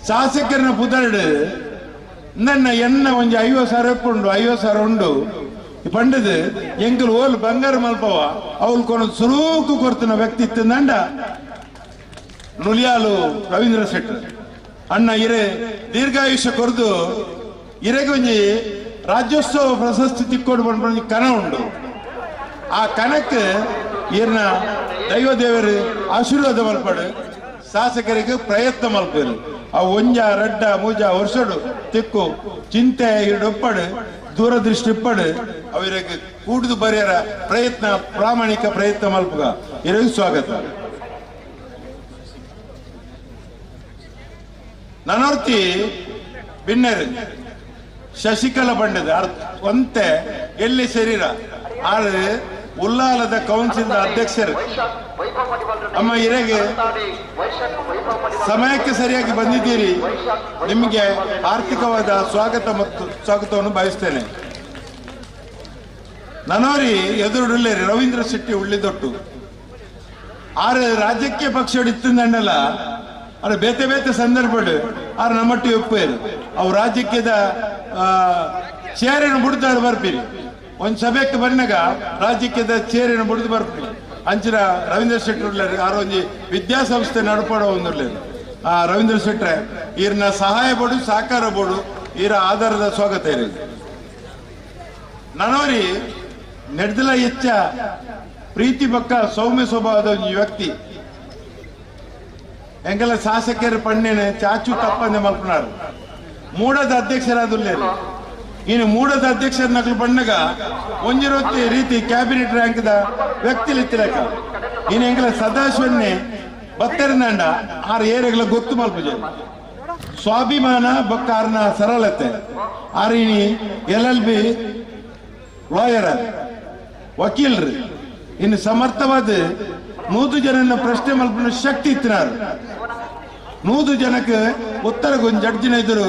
ಶಾಸಕರನ್ನ ಪುದರ್ಡು ನನ್ನ ಎನ್ನ ಒಂಜಿ 50,000 ಉಂಡು 50,000 ಉಂಡು ಪಂಡದು ಎಂಕಲ್ ಓಲ್ ಬಂಗಾರ ಮಲ್ಪವ ಅವಳು ಕೊನ ಸುರೂಕು ಕೊಡ್ತಿನ ವ್ಯಕ್ತಿ ಇತ್ತಂದ ನುಲಿಯಾಲು ರವೀಂದ್ರ ಶೆಟ್ಟರ್ ಅಣ್ಣ ಇರೆ ದೀರ್ಘಾಯುಷ್ಯ ಕೊರದು ಇರೆಗೊಂಜಿ ರಾಜ್ಯೋತ್ಸವ ಪ್ರಶಸ್ತಿ ತಿಕ್ಕೋಡು ಬಂದು ಕನ ಉಂಡು ಆ ಕನಕ್ಕೆ ಈರ್ನ ದೈವ ದೇವರು ಆಶೀರ್ವಾದ ಮಲ್ಪಡು ಶಾಸಕರಿಗೆ ಪ್ರಯತ್ನ ಮಲ್ಪೇರು ಆ ಒಂಜ ರಡ್ಡ ಮೂಜ ವರ್ಷಡು ತಿಕ್ಕು ಚಿಂತೆ ಇಡೊಪ್ಪಡು ದೂರದೃಷ್ಟಿ ಇಪ್ಪಡು ಅವರಿಗೆ ಕೂಡುದು ಬರೆಯರ ಪ್ರಯತ್ನ ಪ್ರಾಮಾಣಿಕ ಪ್ರಯತ್ನ ಮಲ್ಪುಗ ಇರಗೆ ಸ್ವಾಗತ. ನನೋರ್ತಿ ಬಿನ್ನರು ಶಶಿಕಲಾ ಬಂಡದ ಒಂತೆ ಎಲ್ಲಿ ಶರೀರ ಆದ್ರೆ ಉಲ್ಲಾಲದ ಕೌನ್ಸಿಲ್ ಅಧ್ಯಕ್ಷರು ಅಮ್ಮ ಇರೆಗೆ ಸಮಯಕ್ಕೆ ಸರಿಯಾಗಿ ಬಂದಿದ್ದೀರಿ, ನಿಮಗೆ ಆರ್ಥಿಕವಾದ ಸ್ವಾಗತ ಮತ್ತು ಸ್ವಾಗತವನ್ನು ಬಯಸ್ತೇನೆ. ನನೋರಿ ಎದುರುಡಲ್ಲೇರಿ ರವೀಂದ್ರ ಶೆಟ್ಟಿ ಉಳ್ಳಿದೊಟ್ಟು ಆರು ರಾಜಕೀಯ ಪಕ್ಷ ಇತ್ತಂದಲ್ಲ ಅರೆ ಬೇತೆ ಬೇತೆ ಸಂದರ್ಭ ಆರು ನಮ್ಮಟ್ಟಿ ಒಪ್ಪೇರು ಅವು ರಾಜಕೀಯದ ಚೇರನ್ನು ಬುಡ್ದಾರು ಬರ್ಪೀರಿ ಒಂದು ಸಭೆಗೆ ಬಂದಾಗ ರಾಜಕೀಯದ ಚೇರನ್ನು ಬುಡ್ದು ಬರ್ಪೀರಿ ಅಂಚಿನ ರವೀಂದ್ರ ಶೆಟ್ಟರ್ ಉಳ್ಳಾರಿ ಆರು ಒಂಜಿ ವಿದ್ಯಾಸಂಸ್ಥೆ ನಡ್ಪಾಡೋ ಒಂದುರ್ಲೇರು ಆ ರವೀಂದ್ರ ಶೆಟ್ರೆ ಈರ್ನ ಸಹಾಯ ಬೋಡು ಸಹಕಾರ ಬೋಡು ಈರ ಆಧಾರದ ಸ್ವಾಗತ ಇರಿ. ನನೋರಿ ನೆಡ್ದಲ ಹೆಚ್ಚ ಪ್ರೀತಿ ಪಕ್ಕ ಸೌಮ್ಯ ಸ್ವಭಾವದ ಒಂಜಿ ವ್ಯಕ್ತಿ ಎಂಗೆಲ್ಲ ಶಾಸಕರು ಪಣ್ಣೇನೆ ಚಾಚು ತಪ್ಪಂದೆ ಮಲ್ಪನಾರು ಮೂಡದ ಅಧ್ಯಕ್ಷರಾದುಲ್ಲೇರು ಇನ್ನು ಮೂಡದ ಅಧ್ಯಕ್ಷರ ನಕಲು ಬಣ್ಣಗ ಒಂಜಿರೋತಿ ರೀತಿ ಕ್ಯಾಬಿನೆಟ್ ರ್ಯಾಂಕ್ದ ವ್ಯಕ್ತಿಲಿತ್ತಿಲಕ ಇನ್ನು ಎಂಗೆಲ್ಲ ಸದಾಶಿವನ್ನೇ ಬತ್ತರಿಂದಂಡ ಆರು ಏರಿಯಾಗಳ ಗೊತ್ತು ಮಲ್ಪುಜ ಸ್ವಾಭಿಮಾನ ಬೊಕ್ಕಾರ್ನ ಸರಳತೆ ಆರಿನಿ LLB lawyer ವಕೀಲರು ಇನ್ನು ಸಮರ್ಥವಾದ 100 ಜನನ ಪ್ರಶ್ನೆ ಮಲ್ಪನ ಶಕ್ತಿ ಇತ್ತಿನಾರು 100 ಜನಕ್ಕೆ ಉತ್ತರ ಜಡ್ಜಿನ ಎದುರು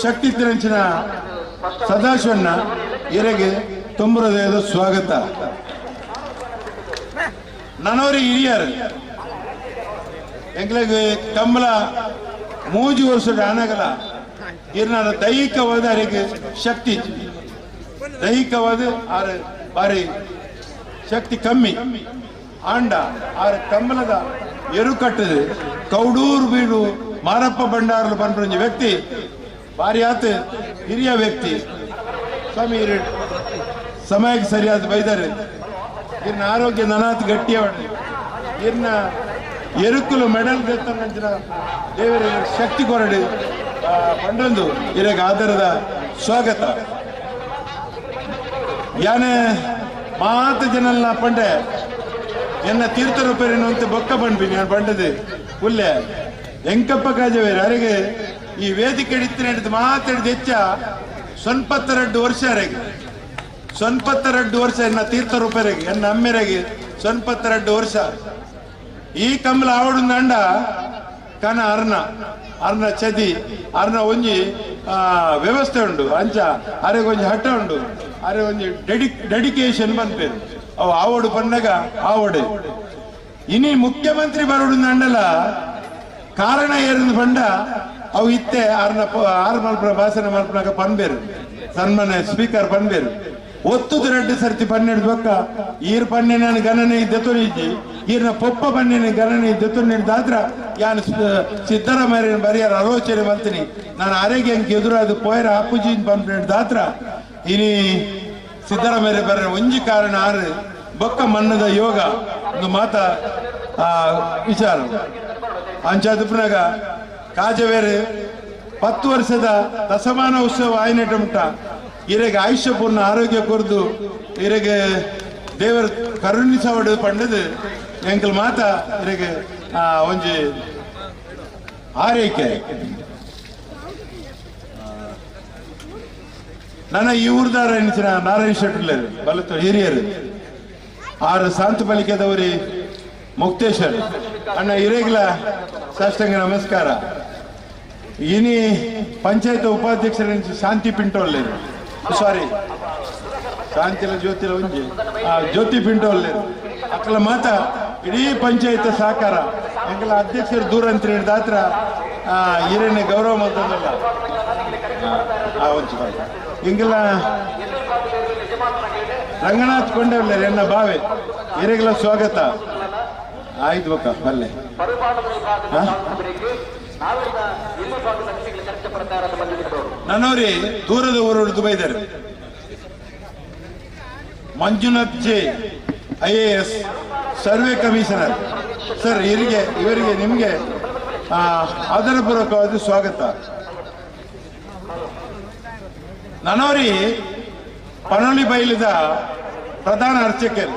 ಶಕ್ತಿ ಇತ್ತಿನಂಚಿನ ಸದಾಶಿವಣ್ಣ ಇರೆಗೆ ತುಂಬ ಹೃದಯದ ಸ್ವಾಗತ. ನನೋರಿ ಹಿರಿಯರು ಎಂಗ್ಲಿಗೆ ಕಮಲ 3 ವರ್ಷದ ಆನಗಲ ಇರ್ನಾರ ದೈಹಿಕವಾದ ಅರಿಗೆ ಶಕ್ತಿ ದೈಹಿಕವಾದ ಆರು ಬಾರಿ ಶಕ್ತಿ ಕಮ್ಮಿ ಆಂಡ ಆರು ಕಮಲದ ಎರು ಕಟ್ಟದು ಕೌಡೂರು ಬೀಡು ಮಾರಪ್ಪ ಭಂಡಾರಲು ಬಂದ ವ್ಯಕ್ತಿ ಬಾರಿ ಆತ ಹಿರಿಯ ವ್ಯಕ್ತಿ ಸ್ವಾಮಿ ಸಮಯಕ್ಕೆ ಸರಿಯಾದ ಬೈದಾರೆ ಇರ್ನ ಆರೋಗ್ಯ ನನಾತ್ ಗಟ್ಟಿಯವಣ್ಣೆ ಇರ್ನ ಎರುಕುಲು ಮೆಡಲ್ ದೇವರ ದೇವರ ಶಕ್ತಿ ಕೊರಡು ಪಂಡೊಂದು ಇರೆಗ್ ಆಧಾರದ ಸ್ವಾಗತ. ಯಾನೆ ಮಾತ ಜನಲ್ನ ಪಂಡೆ ಎನ್ನ ತೀರ್ಥ ರೂಪೇನು ಅಂತ ಬೊಕ್ಕ ಪಂಡ್ಬಿನಿ ನಾನು ಪಂಡದು ಉಲ್ಲೆ ಎಂಕಪ್ಪ ಕಾಜವೇರು ಅರೆಗೆ ಈ ವೇದಿಕೆ ಹಿಡಿತು ಮಾತಾಡಿದ ಹೆಚ್ಚ 92 ವರ್ಷ ಅರೆಗೆ 92 ವರ್ಷ ಎನ್ನ ತೀರ್ಥ ರೂಪರಿಗೆ ಎನ್ನ ಅಮ್ಮೆರೆಗೆ 92 ವರ್ಷ. ಈ ಕಮಲ ಆವಡು ನಂಡ ಕನ ಅರ್ನ ಅರ್ನ ಚದಿ ಅರ್ನ ಒಂಜಿ ವ್ಯವಸ್ಥೆ ಉಂಡು ಅಂಚ ಅರೆಗೆ ಒಂಜಿ ಹಠ ಉಂಡು ಅರೆ ಒಂಜಿ ಡೆಡಿಕೇಶನ್ ಬಂದ್ಪೇರು ಅವು ಆವಡು ಪನ್ನಗ ಆವಡು. ಇನಿ ಮುಖ್ಯಮಂತ್ರಿ ಬರೋಡು ನಂಡಲ ಕಾರಣ ಏರಿಂದ ಪಂಡ ಅವು ಇತ್ತೆ ಆರ್ನ ಆರ್ ಮಲ್ಪನ ಭಾಷಣ ಮಲ್ಪನಾಗ ಪನ್ಬೇರು ಸನ್ಮಾನ್ಯ ಸ್ಪೀಕರ್ ಪನ್ಬೇರು ಒತ್ತುದು ರೆಡ್ಡು ಸರ್ತಿ 12 ಬೊಕ್ಕ ಈರ್ ಪನ್ನೆನ ಗಣನೆ ಇದ್ದೆ ಈರ್ನ ಪೊಪ್ಪ ಪನ್ನೆನ ಗಣನೆ ಇದ್ದೆ ದಾತ್ರ ಯಾನ್ ಸಿದ್ದರಾಮಯ್ಯ ಬರಿಯಾರ ಆಲೋಚನೆ ಮಾಡ್ತೀನಿ ನಾನು ಆರೋಗ್ಯ ಎದುರಾದ ಪೋಯರ ಅಪ್ಪುಜಿ ಪನ್ಪೆಡ್ ದಾತ್ರ ಇನಿ ಸಿದ್ದರಾಮಯ್ಯ ಬರ ಒಂಜಿ ಕಾರಣ ಆರು ಬೊಕ್ಕ ಮನ್ನದ ಯೋಗ ಒಂದು ಮಾತ ವಿಚಾರ. ಅಂಚಾದುಪನಾಗ ಕಾಜವೇರು 10 ವರ್ಷದ ದಸಮಾನ ಉತ್ಸವ ಆಯ್ನೆಟ ಮುಟ್ಟ ಇರೆಗೆ ಆಯುಷ್ಯಪೂರ್ಣ ಆರೋಗ್ಯ ಕೊರ್ದು ಇರೆಗೆ ದೇವರ ಕರುಣಿಸವಡು ಪಂಡದು ಎಂಕಲ್ ಮಾತ ಇರೆಗೆ ಒಂಜಿ ಆರೈಕೆ. ನನ್ನ ಈ ಊರ್ದಾರ ಎನಿಸಿನ ನಾರಾಯಣ ಶೆಟ್ಟರ್ಲೇರು ಬಲತ ಹಿರಿಯರು ಆರು ಶಾಂತ ಬಲಿಕೆದವರಿ ಮುಕ್ತೇಶ್ವರ್ ಅಣ್ಣ ಹಿರೇಗ್ಲ ಸಾಷ್ಟಾಂಗ ನಮಸ್ಕಾರ. ಇನಿ ಪಂಚಾಯತ್ ಉಪಾಧ್ಯಕ್ಷರ ಶಾಂತಿ ಪಿಂಟೋಲ್ಲೇರು ಸಾರಿ ಶಾಂತಿಲ ಜ್ಯೋತಿಲ ಒಂಜಿ ಜ್ಯೋತಿ ಪಿಂಟೋಲ್ಲೇರು ಅಕ್ಕಲ ಮಾತ ಇಡೀ ಪಂಚಾಯತ್ ಸಹಕಾರ ಎಂಕಲ ಅಧ್ಯಕ್ಷರು ದೂರ ಅಂತ ಹಿಡಿದಾತ್ರ ಹಿರೇನೆ ಗೌರವ ಮಾಡ್ತದಲ್ಲ ಒಂಚು ಇಂಗೆಲ್ಲ ರಂಗನಾಥ್ ಕೊಂಡೇವ್ಲೇರು ಎನ್ನ ಬಾವೆ ಹಿರೇಗ್ಲ ಸ್ವಾಗತ. ಆಯ್ತು ಬಕ್ಕ ಬಲ್ಲೆ. ನನ್ನೋರಿ ದೂರದ ಊರು ಬೈದಾರೆ Manjunath J IAS survey commissioner sir ಇವರಿಗೆ ನಿಮಗೆ ಆದರಪೂರ್ವಕವಾದ ಸ್ವಾಗತ. ನನೋರಿ ಪನೋಲಿ ಬೈಲದ ಪ್ರಧಾನ ಅರ್ಚಕರು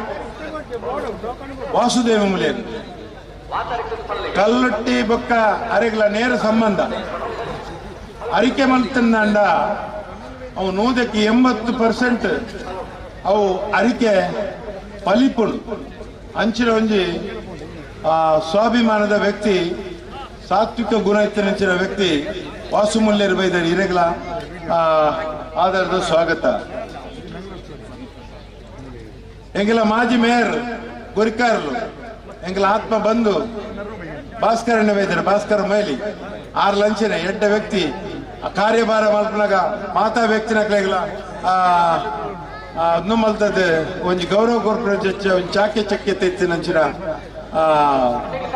ವಾಸುದೇವ ಮುಲಿಯರು ಕಲ್ಲೊಟ್ಟಿ ಬೊಕ್ಕ ಅರೆಗಳ ನೇರ ಸಂಬಂಧ ಅರಿಕೆ ಮಲ್ತಂಡ ಅವು 100% ಅವು ಅರಿಕೆ ಫಲಿಪುಡು ಅಂಚಿನ ಒಂಜಿ ಸ್ವಾಭಿಮಾನದ ವ್ಯಕ್ತಿ ಸಾತ್ವಿಕ ಗುಣ ಇತ್ತಿನ ವ್ಯಕ್ತಿ ವಾಸುಮೂಲ್ಯರು ಬೈದಾರೆ ಹಿರೇಗಳ ಆಧಾರದ ಸ್ವಾಗತ. ಎಂಗೆಲ್ಲ ಮಾಜಿ ಮೇಯರ್ ಗುರಿಕಾರ್ಲು ಎಂಗೆಲ್ಲ ಆತ್ಮ ಬಂಧು ಭಾಸ್ಕರಣ್ಣ ಬೈದಾರೆ ಭಾಸ್ಕರ ಮೈಲಿ ಆರು ಲಂಚನೆ ಎಡ್ಡ ವ್ಯಕ್ತಿ ಕಾರ್ಯಭಾರ ಮಲ್ಪನಾಗ ಮಾತಾ ವ್ಯಕ್ತಿನ ಅದನ್ನು ಮಲ್ತದೆ ಒಂಜಿ ಗೌರವ ಕೊರ್ಪುನ ಒಂಜಿ ಚಾಕೆ ಚಕ್ಕೆ ತೆತ್ತಿನಂಚಿನ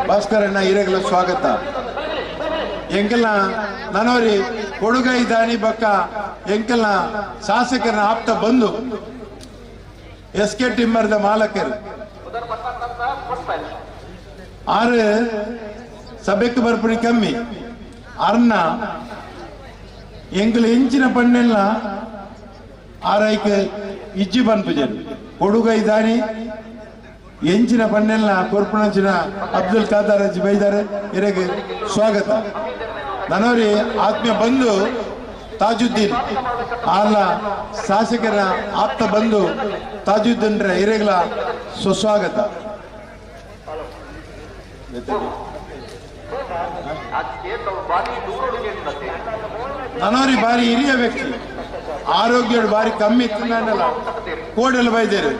ಭಾಸ್ಕರಣ್ಣ ಹಿರೇಗಳ ಸ್ವಾಗತ. ಎಂಕೆಲ್ಲ ನನೋರಿ ಕೊಡುಗೈ ದಾನಿ ಬಕ್ಕ ಎಂಕೆಲ್ಲ ಶಾಸಕರನ್ನ ಆಪ್ತ ಬಂಧು ಎಸ್ ಕೆ ಟಿಮ್ಮರ್ದ ಮಾಲಕರು ಆರು ಸಭೆಗೆ ಬರ್ಪುಣಿ ಕಮ್ಮಿ ಅರ್ನ ಎಂಕಲ್ ಎಂಚಿನ ಪಣ್ಣೆಲ್ಲ ಆರೈಕೆ ಇಜ್ಜಿ ಪನ್ಪುಜರು ಕೊಡುಗೈ ದಾನಿ ಎಂಚಿನ ಪಣ್ಣೆಲ್ಲ ಕೊರ್ಪುಣಂಚಿನ ಅಬ್ದುಲ್ ಖಾದರ್ ಅಜ್ಜಿ ಬೈದಾರೆ ಇರೆಗೆ ಸ್ವಾಗತ. ನನೋರಿ ಆತ್ಮೀಯ ಬಂಧು ತಾಜುದ್ದೀನ್ ಆರ್ಲ ಶಾಸಕರ ಆಪ್ತ ಬಂಧು ತಾಜುದ್ದೀನ್ ಹಿರೇಗಳ ಸುಸ್ವಾಗತ. ನನೋರಿ ಬಾರಿ ಹಿರಿಯ ವ್ಯಕ್ತಿ ಆರೋಗ್ಯ ಬಾರಿ ಕಮ್ಮಿ ಇತ್ತು ಕೋಡೆಲ್ಲ ಬೈದೇರು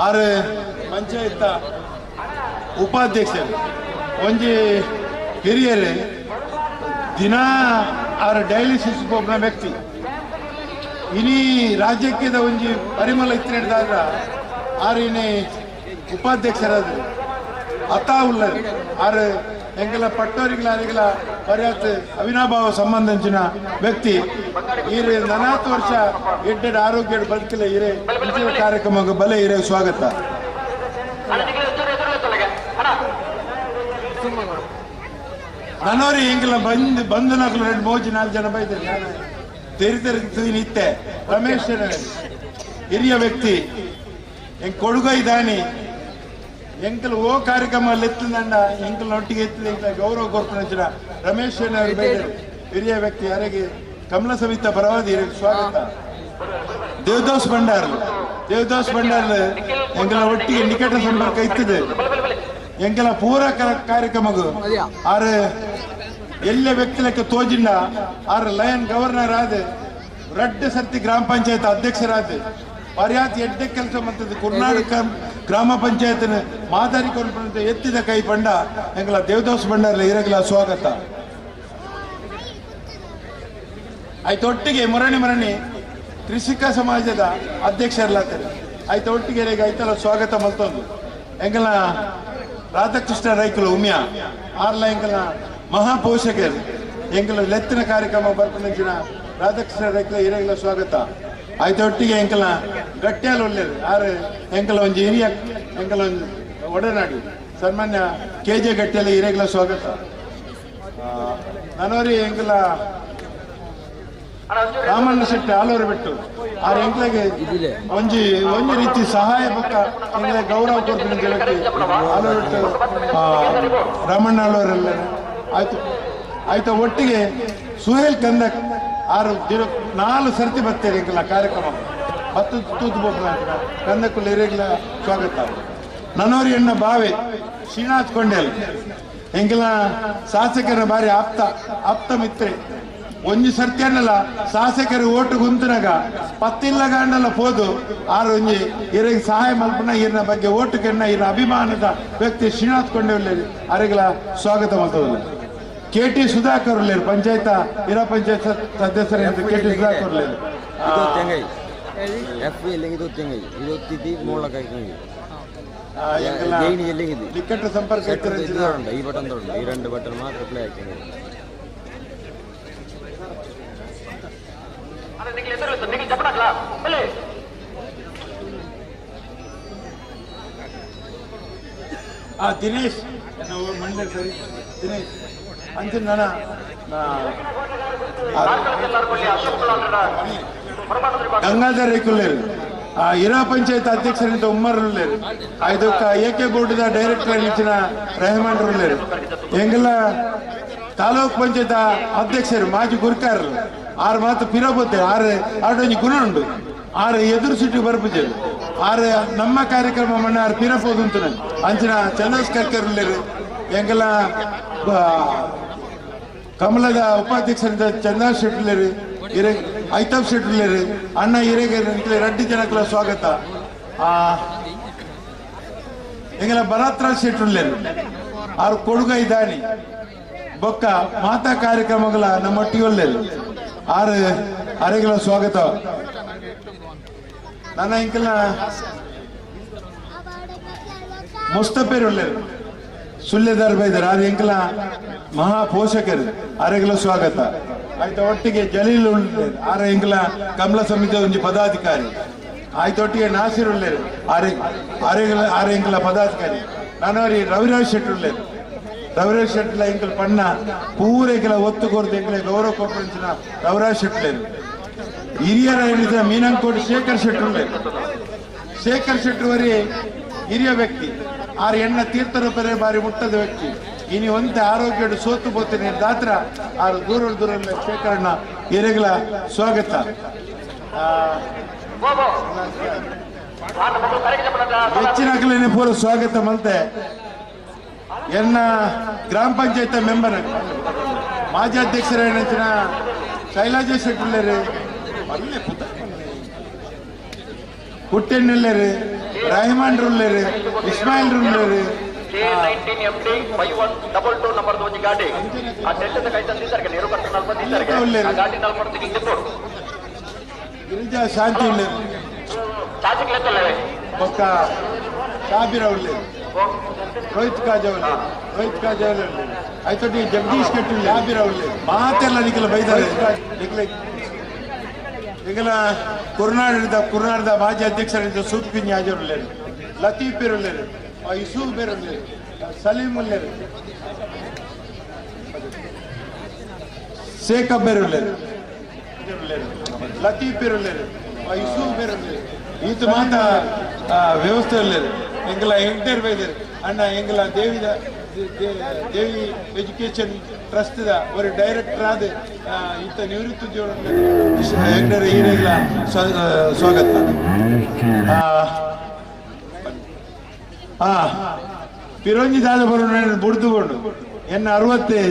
ಆರು ಪಂಚಾಯತ್ ಉಪಾಧ್ಯಕ್ಷರು ಒಂಜಿ ಹಿರಿಯರು ದಿನ ಆರು ಡಯಾಲಿಸಿಸ್ ಒಬ್ಬನ ವ್ಯಕ್ತಿ ಇನಿ ರಾಜ್ಯಕ್ಕೆ ಒಂಜಿ ಪರಿಮಳ ಇತ್ತಿದಾಗ ಆರು ಇನಿ ಉಪಾಧ್ಯಕ್ಷರಾದರು ಅತಾ ಉಳ್ಳರು ಆರು ಎಂಗೆಲ್ಲ ಪಟ್ಟೋರಿಗಳ ಅರಿಗಳ ಪರ್ಯಾತ್ ಅವಿನಾಭಾವ ಸಂಬಂಧಿಸಿನ ವ್ಯಕ್ತಿ ಈರೆ 40 ವರ್ಷ ಎಡ್ಡೆಡ್ ಆರೋಗ್ಯ ಬದುಕಿಲ್ಲ ಹಿರೇ ಕಾರ್ಯಕ್ರಮಕ್ಕೆ ಬಲೆ ಹಿರೇ ಸ್ವಾಗತ. ನನೋರಿ ಎಂಕಲ ಬಂದು ಬಂದು ನಕಲು 2 3 4 ಜನ ಬೈತಾರೆ ತೆರಿ ತೆರಿ ನಿತ್ತೆ ರಮೇಶ್ ಹಿರಿಯ ವ್ಯಕ್ತಿ ಎಂಕ್ ಕೊಡುಗೈ ದಾನಿ ಎಂಕಲ್ ಓ ಕಾರ್ಯಕ್ರಮ ಎತ್ತಂಡ ಎಂಕಲ್ ಒಟ್ಟಿಗೆ ಎತ್ತಿದ ಎಂಕಲ ಗೌರವ ಕೊರ್ಪುನ ರಮೇಶ್ ಹಿರಿಯ ವ್ಯಕ್ತಿ ಯಾರಿಗೆ ಕಮಲ ಸಮಿತ ಪರವಾದಿ ಸ್ವಾಗತ. ದೇವದಾಸ್ ಭಂಡಾರ್ ದೇವದಾಸ್ ಭಂಡಾರ್ ಎಂಕಲ ಒಟ್ಟಿಗೆ ನಿಕಟ ಸಂಪರ್ಕ ಇತ್ತದೆ ಎಂಕಲ ಪೂರ ಕಾರ್ಯಕ್ರಮಗೂ ಆರು ಎಲ್ಲ ವ್ಯಕ್ತಿಲಕ್ಕೆ ತೋಜಿಂಡ ಆರು ಲಯನ್ ಗವರ್ನರ್ ಆದ ರಡ್ಡು ಸರ್ತಿ ಗ್ರಾಮ ಪಂಚಾಯತ್ ಅಧ್ಯಕ್ಷರಾದ ಪರ್ಯಾತ್ ಎಡ್ಡೆ ಕೆಲಸ ಮಂತದ್ದು ಕರ್ನಾಟಕ ಗ್ರಾಮ ಪಂಚಾಯತ್ ಮಾದರಿ ಕೊಂಡು ಎತ್ತಿದ ಕೈ ಬಂಡ ಎಂಕಲ ದೇವದಾಸ್ ಭಂಡಾರ್ಲ ಇರಗಲ ಸ್ವಾಗತ. ಆಯ್ತು ಒಟ್ಟಿಗೆ ಮುರಣಿ ಮರಣಿ ಕೃಷಿಕ ಸಮಾಜದ ಅಧ್ಯಕ್ಷರ್ಲಾಗ್ತಾರೆ ಆಯ್ತು ಒಟ್ಟಿಗೆ ಐತಲ್ಲ ಸ್ವಾಗತ ಮಲ್ತೊಂದು ಎಂಕಲ ರಾಧಾಕೃಷ್ಣ ರೈಕುಲು ಉಮ್ಯಾ ಆರ್ಲ ಎಂಕಲ ಮಹಾಪೋಷಕರು ಎಂಕಲ ಲೆತ್ತಿನ ಕಾರ್ಯಕ್ರಮ ಬರ್ಪುನಂಚಿನ ರಾಧಾಕೃಷ್ಣ ರೈಕುಲ ಇರಗಲ ಸ್ವಾಗತ. ಆಯ್ತು ಒಟ್ಟಿಗೆ ಎಂಕಲ ಗಟ್ಟಿಯಾಲ ಒಳ್ಳೇದು ಆರು ಎಂಕಲ ಒಂಜಿ ಹಿರಿಯ ಎಂಕಲ ಒಂಜಿ ಒಡನಾಡಿ ಸನ್ಮಾನ್ಯ ಕೆ ಜೆ ಗಟ್ಟಿಯಾಲ ಹಿರಿಯಗಳ ಸ್ವಾಗತ. ನನೋರಿ ಎಂಕಲ ರಾಮಣ್ಣ ಶೆಟ್ಟಿ ಆಲೂರು ಬಿಟ್ಟು ಆರು ಎಂಕ್ಲೆಗೆ ಒಂಜಿ ಒಂಜಿ ರೀತಿ ಸಹಾಯ ಪಕ್ಕ ಎಂಕ್ಲೆ ಗೌರವ ಕೊಡ್ತೀನಿ ಆಲೂರು ಬಿಟ್ಟು ರಾಮಣ್ಣ ಆಲೂರಲ್ಲ ಆಯ್ತು. ಆಯ್ತು ಒಟ್ಟಿಗೆ ಸುಹೇಲ್ ಕಂದಕ್ 6 4 ಸರ್ತಿ ಬರ್ತಾರೆ ಎಂಕಲ ಕಾರ್ಯಕ್ರಮ 10 ತೂತು ಬೋಪುನ ಕಂದಕ್ಕುಲ್ಲ ಹಿರಿಯಗಳ ಸ್ವಾಗತ. ನನೋರಿ ಎಣ್ಣ ಬಾವೆ ಶ್ರೀನಾಥ್ ಕೊಂಡೇಲ್ ಎಂಕಲ ಶಾಸಕರ ಬಾರಿ ಆಪ್ತ ಆಪ್ತ ಮಿತ್ರೆ ಒಂಜಿ ಸರ್ತಿ ಅನ್ನಲ್ಲ ಶಾಸಕರು ಓಟು ಗುಂತನಾಗ ಪತ್ತಿಲ್ಲ ಗಾಂಡಲ್ಲ ಪೋದು ಆರು ಒಂಜಿ ಇರಗೆ ಸಹಾಯ ಮಲ್ಪನ ಇರನ ಬಗ್ಗೆ ಓಟು ಕೆಣ್ಣ ಇರ ಅಭಿಮಾನದ ವ್ಯಕ್ತಿ ಶ್ರೀನಾಥ್ ಕೊಂಡೇಲ್ ಅರೆಗಳ ಸ್ವಾಗತ ಮಾಡ್ತದಲ್ಲ. ಕೆ ಟಿ ಸುಧಾಕರ್ ಉಳ್ಳೇರು ಪಂಚಾಯತ ಇರಾ ಪಂಚಾಯತ್ ಸದಸ್ಯರ ಕೆ ಟಿ ಸುಧಾಕರ್ ಉಳ್ಳೇರು. ನಿಕಟ ಸಂಪರ್ಕ ಈ ಬಟನ್ ಈ 2 ಬಟನ್ ಮಾತ್ರ ಪ್ಲೇ ಹಾಕಿ ದಿನೇಶ್ ಮಂಡ್ಯ ಸರಿ ದಿನೇಶ್ ಅಂಚಿನ ನನ್ನ ಗಂಗಾಧರ್ ರೈಕುಲ್ಲೇರು ಇರಾ ಪಂಚಾಯತ್ ಅಧ್ಯಕ್ಷರಿಂದ ಉಮ್ಮರ್ ಉಳ್ಳೇರು ಐದಕ್ಕ ಎ ಕೆ ಬೋರ್ಡ್ ಡೈರೆಕ್ಟರ್ ಇಚ್ಚಿನ ರೆಹಮಾನ್ ಉಳ್ಳೇರು ಎಂಗೆಲ್ಲ ತಾಲೂಕ್ ಪಂಚಾಯತ್ ಅಧ್ಯಕ್ಷರು ಮಾಜಿ ಗುರ್ಕಾರರು ಆರು ಮಾತು ಪಿರಬೋತೆ ಆರು ಆಡೊಂಜಿ ಗುಣ ಉಂಡು ಆರು ಎದುರು ಸಿಟ್ಟು ಬರ್ಪುಜರು ಆರು ನಮ್ಮ ಕಾರ್ಯಕ್ರಮ ಮಣ್ಣ ಆರು ಪಿರಪೋದು ಅಂತ ಅಂಚಿನ ಚಂದ್ರಶ್ ಕರ್ಕರ್ ಉಳ್ಳೇರು ಎಂಗೆಲ್ಲ ಕಮಲದ ಉಪಾಧ್ಯಕ್ಷರಿಂದ ಚಂದ್ರ ಶೆಟ್ಟಿಲೇರು ಹಿರೇ ಐತಾಬ್ ಶೆಟ್ಟಿಲೇರು ಅಣ್ಣ ಹಿರೇಗೆ ರಡ್ಡಿ ಜನಕ್ಲ ಸ್ವಾಗತ. ಎಂಗೆಲ್ಲ ಭರತ್ರಾಜ್ ಶೆಟ್ಟಿಲೇರು ಆರು ಕೊಡುಗೈ ದಾನಿ ಬೊಕ್ಕ ಮಾತಾ ಕಾರ್ಯಕ್ರಮಗಳ ನಮ್ಮೊಟ್ಟಿಗೆ ಒಳ್ಳೇರು ಆರು ಅರೆಗಳ ಸ್ವಾಗತ. ನನ್ನ ಇಂಕಲ್ನ ಮುಸ್ತಫೇರ್ ಒಳ್ಳೇರು ಸುಳ್ಳೆದಾರ್ ಬೈದಾರ್ ಆರು ಎಂಕಲ ಮಹಾ ಪೋಷಕರು ಅರೆಗಳ ಸ್ವಾಗತ. ಆಯ್ತು ಒಟ್ಟಿಗೆ ಜಲೀಲ್ ಉಳ್ಳೇರು ಆರು ಎಂಕಲ ಕಮಲ ಸಮಿತಿಯ ಒಂಜಿ ಪದಾಧಿಕಾರಿ. ಆಯ್ತು ಒಟ್ಟಿಗೆ ನಾಸಿರ್ ಉಳ್ಳೇರು ಆರೆ ಆರೆಗಳ ಆರು ಎಂಕಲ ಪದಾಧಿಕಾರಿ. ನಾನವರಿ ರವಿರಾಜ್ ಶೆಟ್ಟಿ ಉಳ್ಳೇರು ರವಿರಾಜ್ ಶೆಟ್ಟಿಲ ಎಂಕಲ್ ಪಣ್ಣ ಪೂರ ಎಂಕಲ ಒತ್ತು ಕೊರದು ಎಂಕಲ ಗೌರವ ಕೊರ್ಪಂಚಿನ ರವಿರಾಜ್ ಶೆಟ್ಟಿಲೇರು. ಹಿರಿಯರ ಹೇಳಿದ ಮೀನಂಕೋಟೆ ಶೇಖರ್ ಶೆಟ್ಟಿ ಉಳ್ಳೇರು ಶೇಖರ್ ಶೆಟ್ಟಿ ಹಿರಿಯ ವ್ಯಕ್ತಿ ಆರು ಎಣ್ಣ ತೀರ್ಥರೂಪರೇ ಬಾರಿ ಮುಟ್ಟದ ವ್ಯಕ್ತಿ ಇನಿ ಒಂತೆ ಆರೋಗ್ಯ ಸೋತು ಬೋತೀನಿ ದಾತ್ರ ಆರು ದೂರ ದೂರ ಶೇಖರಣ್ಣ ಹಿರಿಯಗಳ ಸ್ವಾಗತ. ಹೆಚ್ಚಿನ ಪೂರ ಸ್ವಾಗತ ಮಲ್ತೆ ಎನ್ನ ಗ್ರಾಮ ಪಂಚಾಯತ್ ಮೆಂಬರ್ ಮಾಜಿ ಅಧ್ಯಕ್ಷರ ನೆಚ್ಚಿನ ಶೈಲಾಜ ಶೆಟ್ಟಿಲ್ಲೇರು ಕುಟ್ಟೆಣ್ಣೆಲ್ಲೇರು ರೆಹಮಾನ್ ರುಲ್ಲೇರು ಇಸ್ಮಾಯಿಲ್ ರುಲ್ಲೇರು K19MD5122 number ಒಂಜಿ ಗಾಡಿ ಆ ಟೆಂಟ್ ಕೈ ತಂದಿದ್ದಾರೆ ನೀರು ಕಟ್ಟು ನಲ್ವತ್ತಿದ್ದಾರೆ ಆ ಗಾಡಿ ನಲ್ವತ್ತು ತಿಪ್ಪೋಡು ಗಿರಿಜಾ ಶಾಂತಿ ಉಳ್ಳೇರು ಚಾರ್ಜಿಗೆ ಲೆತ್ತಲ್ಲವೇ ಬೊಕ್ಕ ಶಾಬಿರ ಉಳ್ಳೇರು ರೋಹಿತ್ ಕಾಜಾ ಉಳ್ಳೇರು ರೋಹಿತ್ ಕಾಜಾ ಉಳ್ಳೇರು ಆಯ್ತು ಜಗದೀಶ್ ಕಟ್ಟಿ ಶಾಬಿರ ಉಳ್ಳೇರು ಮಾತೆಲ್ಲ ನಿಖಲ ಬೈದಾರೆ ನಿಖಲ ನಿಖಲ ಕುರ್ನಾಡದ ಮಾಜಿ ಅಧ್ಯಕ್ಷರಿಂದ ಸೂಪ್ ಹಾಜರ್ ಉಳ್ಳೇರು ಲತೀಫ್ ಬೇರುಳ್ಳೇರು ಯೂಸುಫ್ ಬೇರುಳ್ಳೇರು ಸಲೀಂ ಉಳ್ಳೇರು ಸೇಕಬ್ಬೆರುಲ್ಲೇರು ಲತೀಫ್ ಬೆರುಲ್ಲೇರು ಯೂಸುಫ್ ಬೆರುಲ್ಲೇರು ಈತ ಮಾತ ವ್ಯವಸ್ಥೆ ಉಲ್ಲೇರು ಎಂಗಲ ಎಂಟೇರ್ ಬೈದೇರು ಅಣ್ಣ ಎಂಗಲ ದೇವಿದ ದೇವಿ ಎಜುಕೇಶನ್ ಟ್ರಸ್ಟ್ the ಒಂದು ಡೈರೆಕ್ಟರ್ ಆದ ಈತ ನಿವೃತ್ತ ಹೆಗ್ಡರ್ ಈರೆಗ್ಲ ಸ್ವಾಗತ. ಪಿರೋಂಜಿ ದಾದ ಬರೋಣ ಬುಡ್ದುಕೊಂಡು ಎನ್ನ 60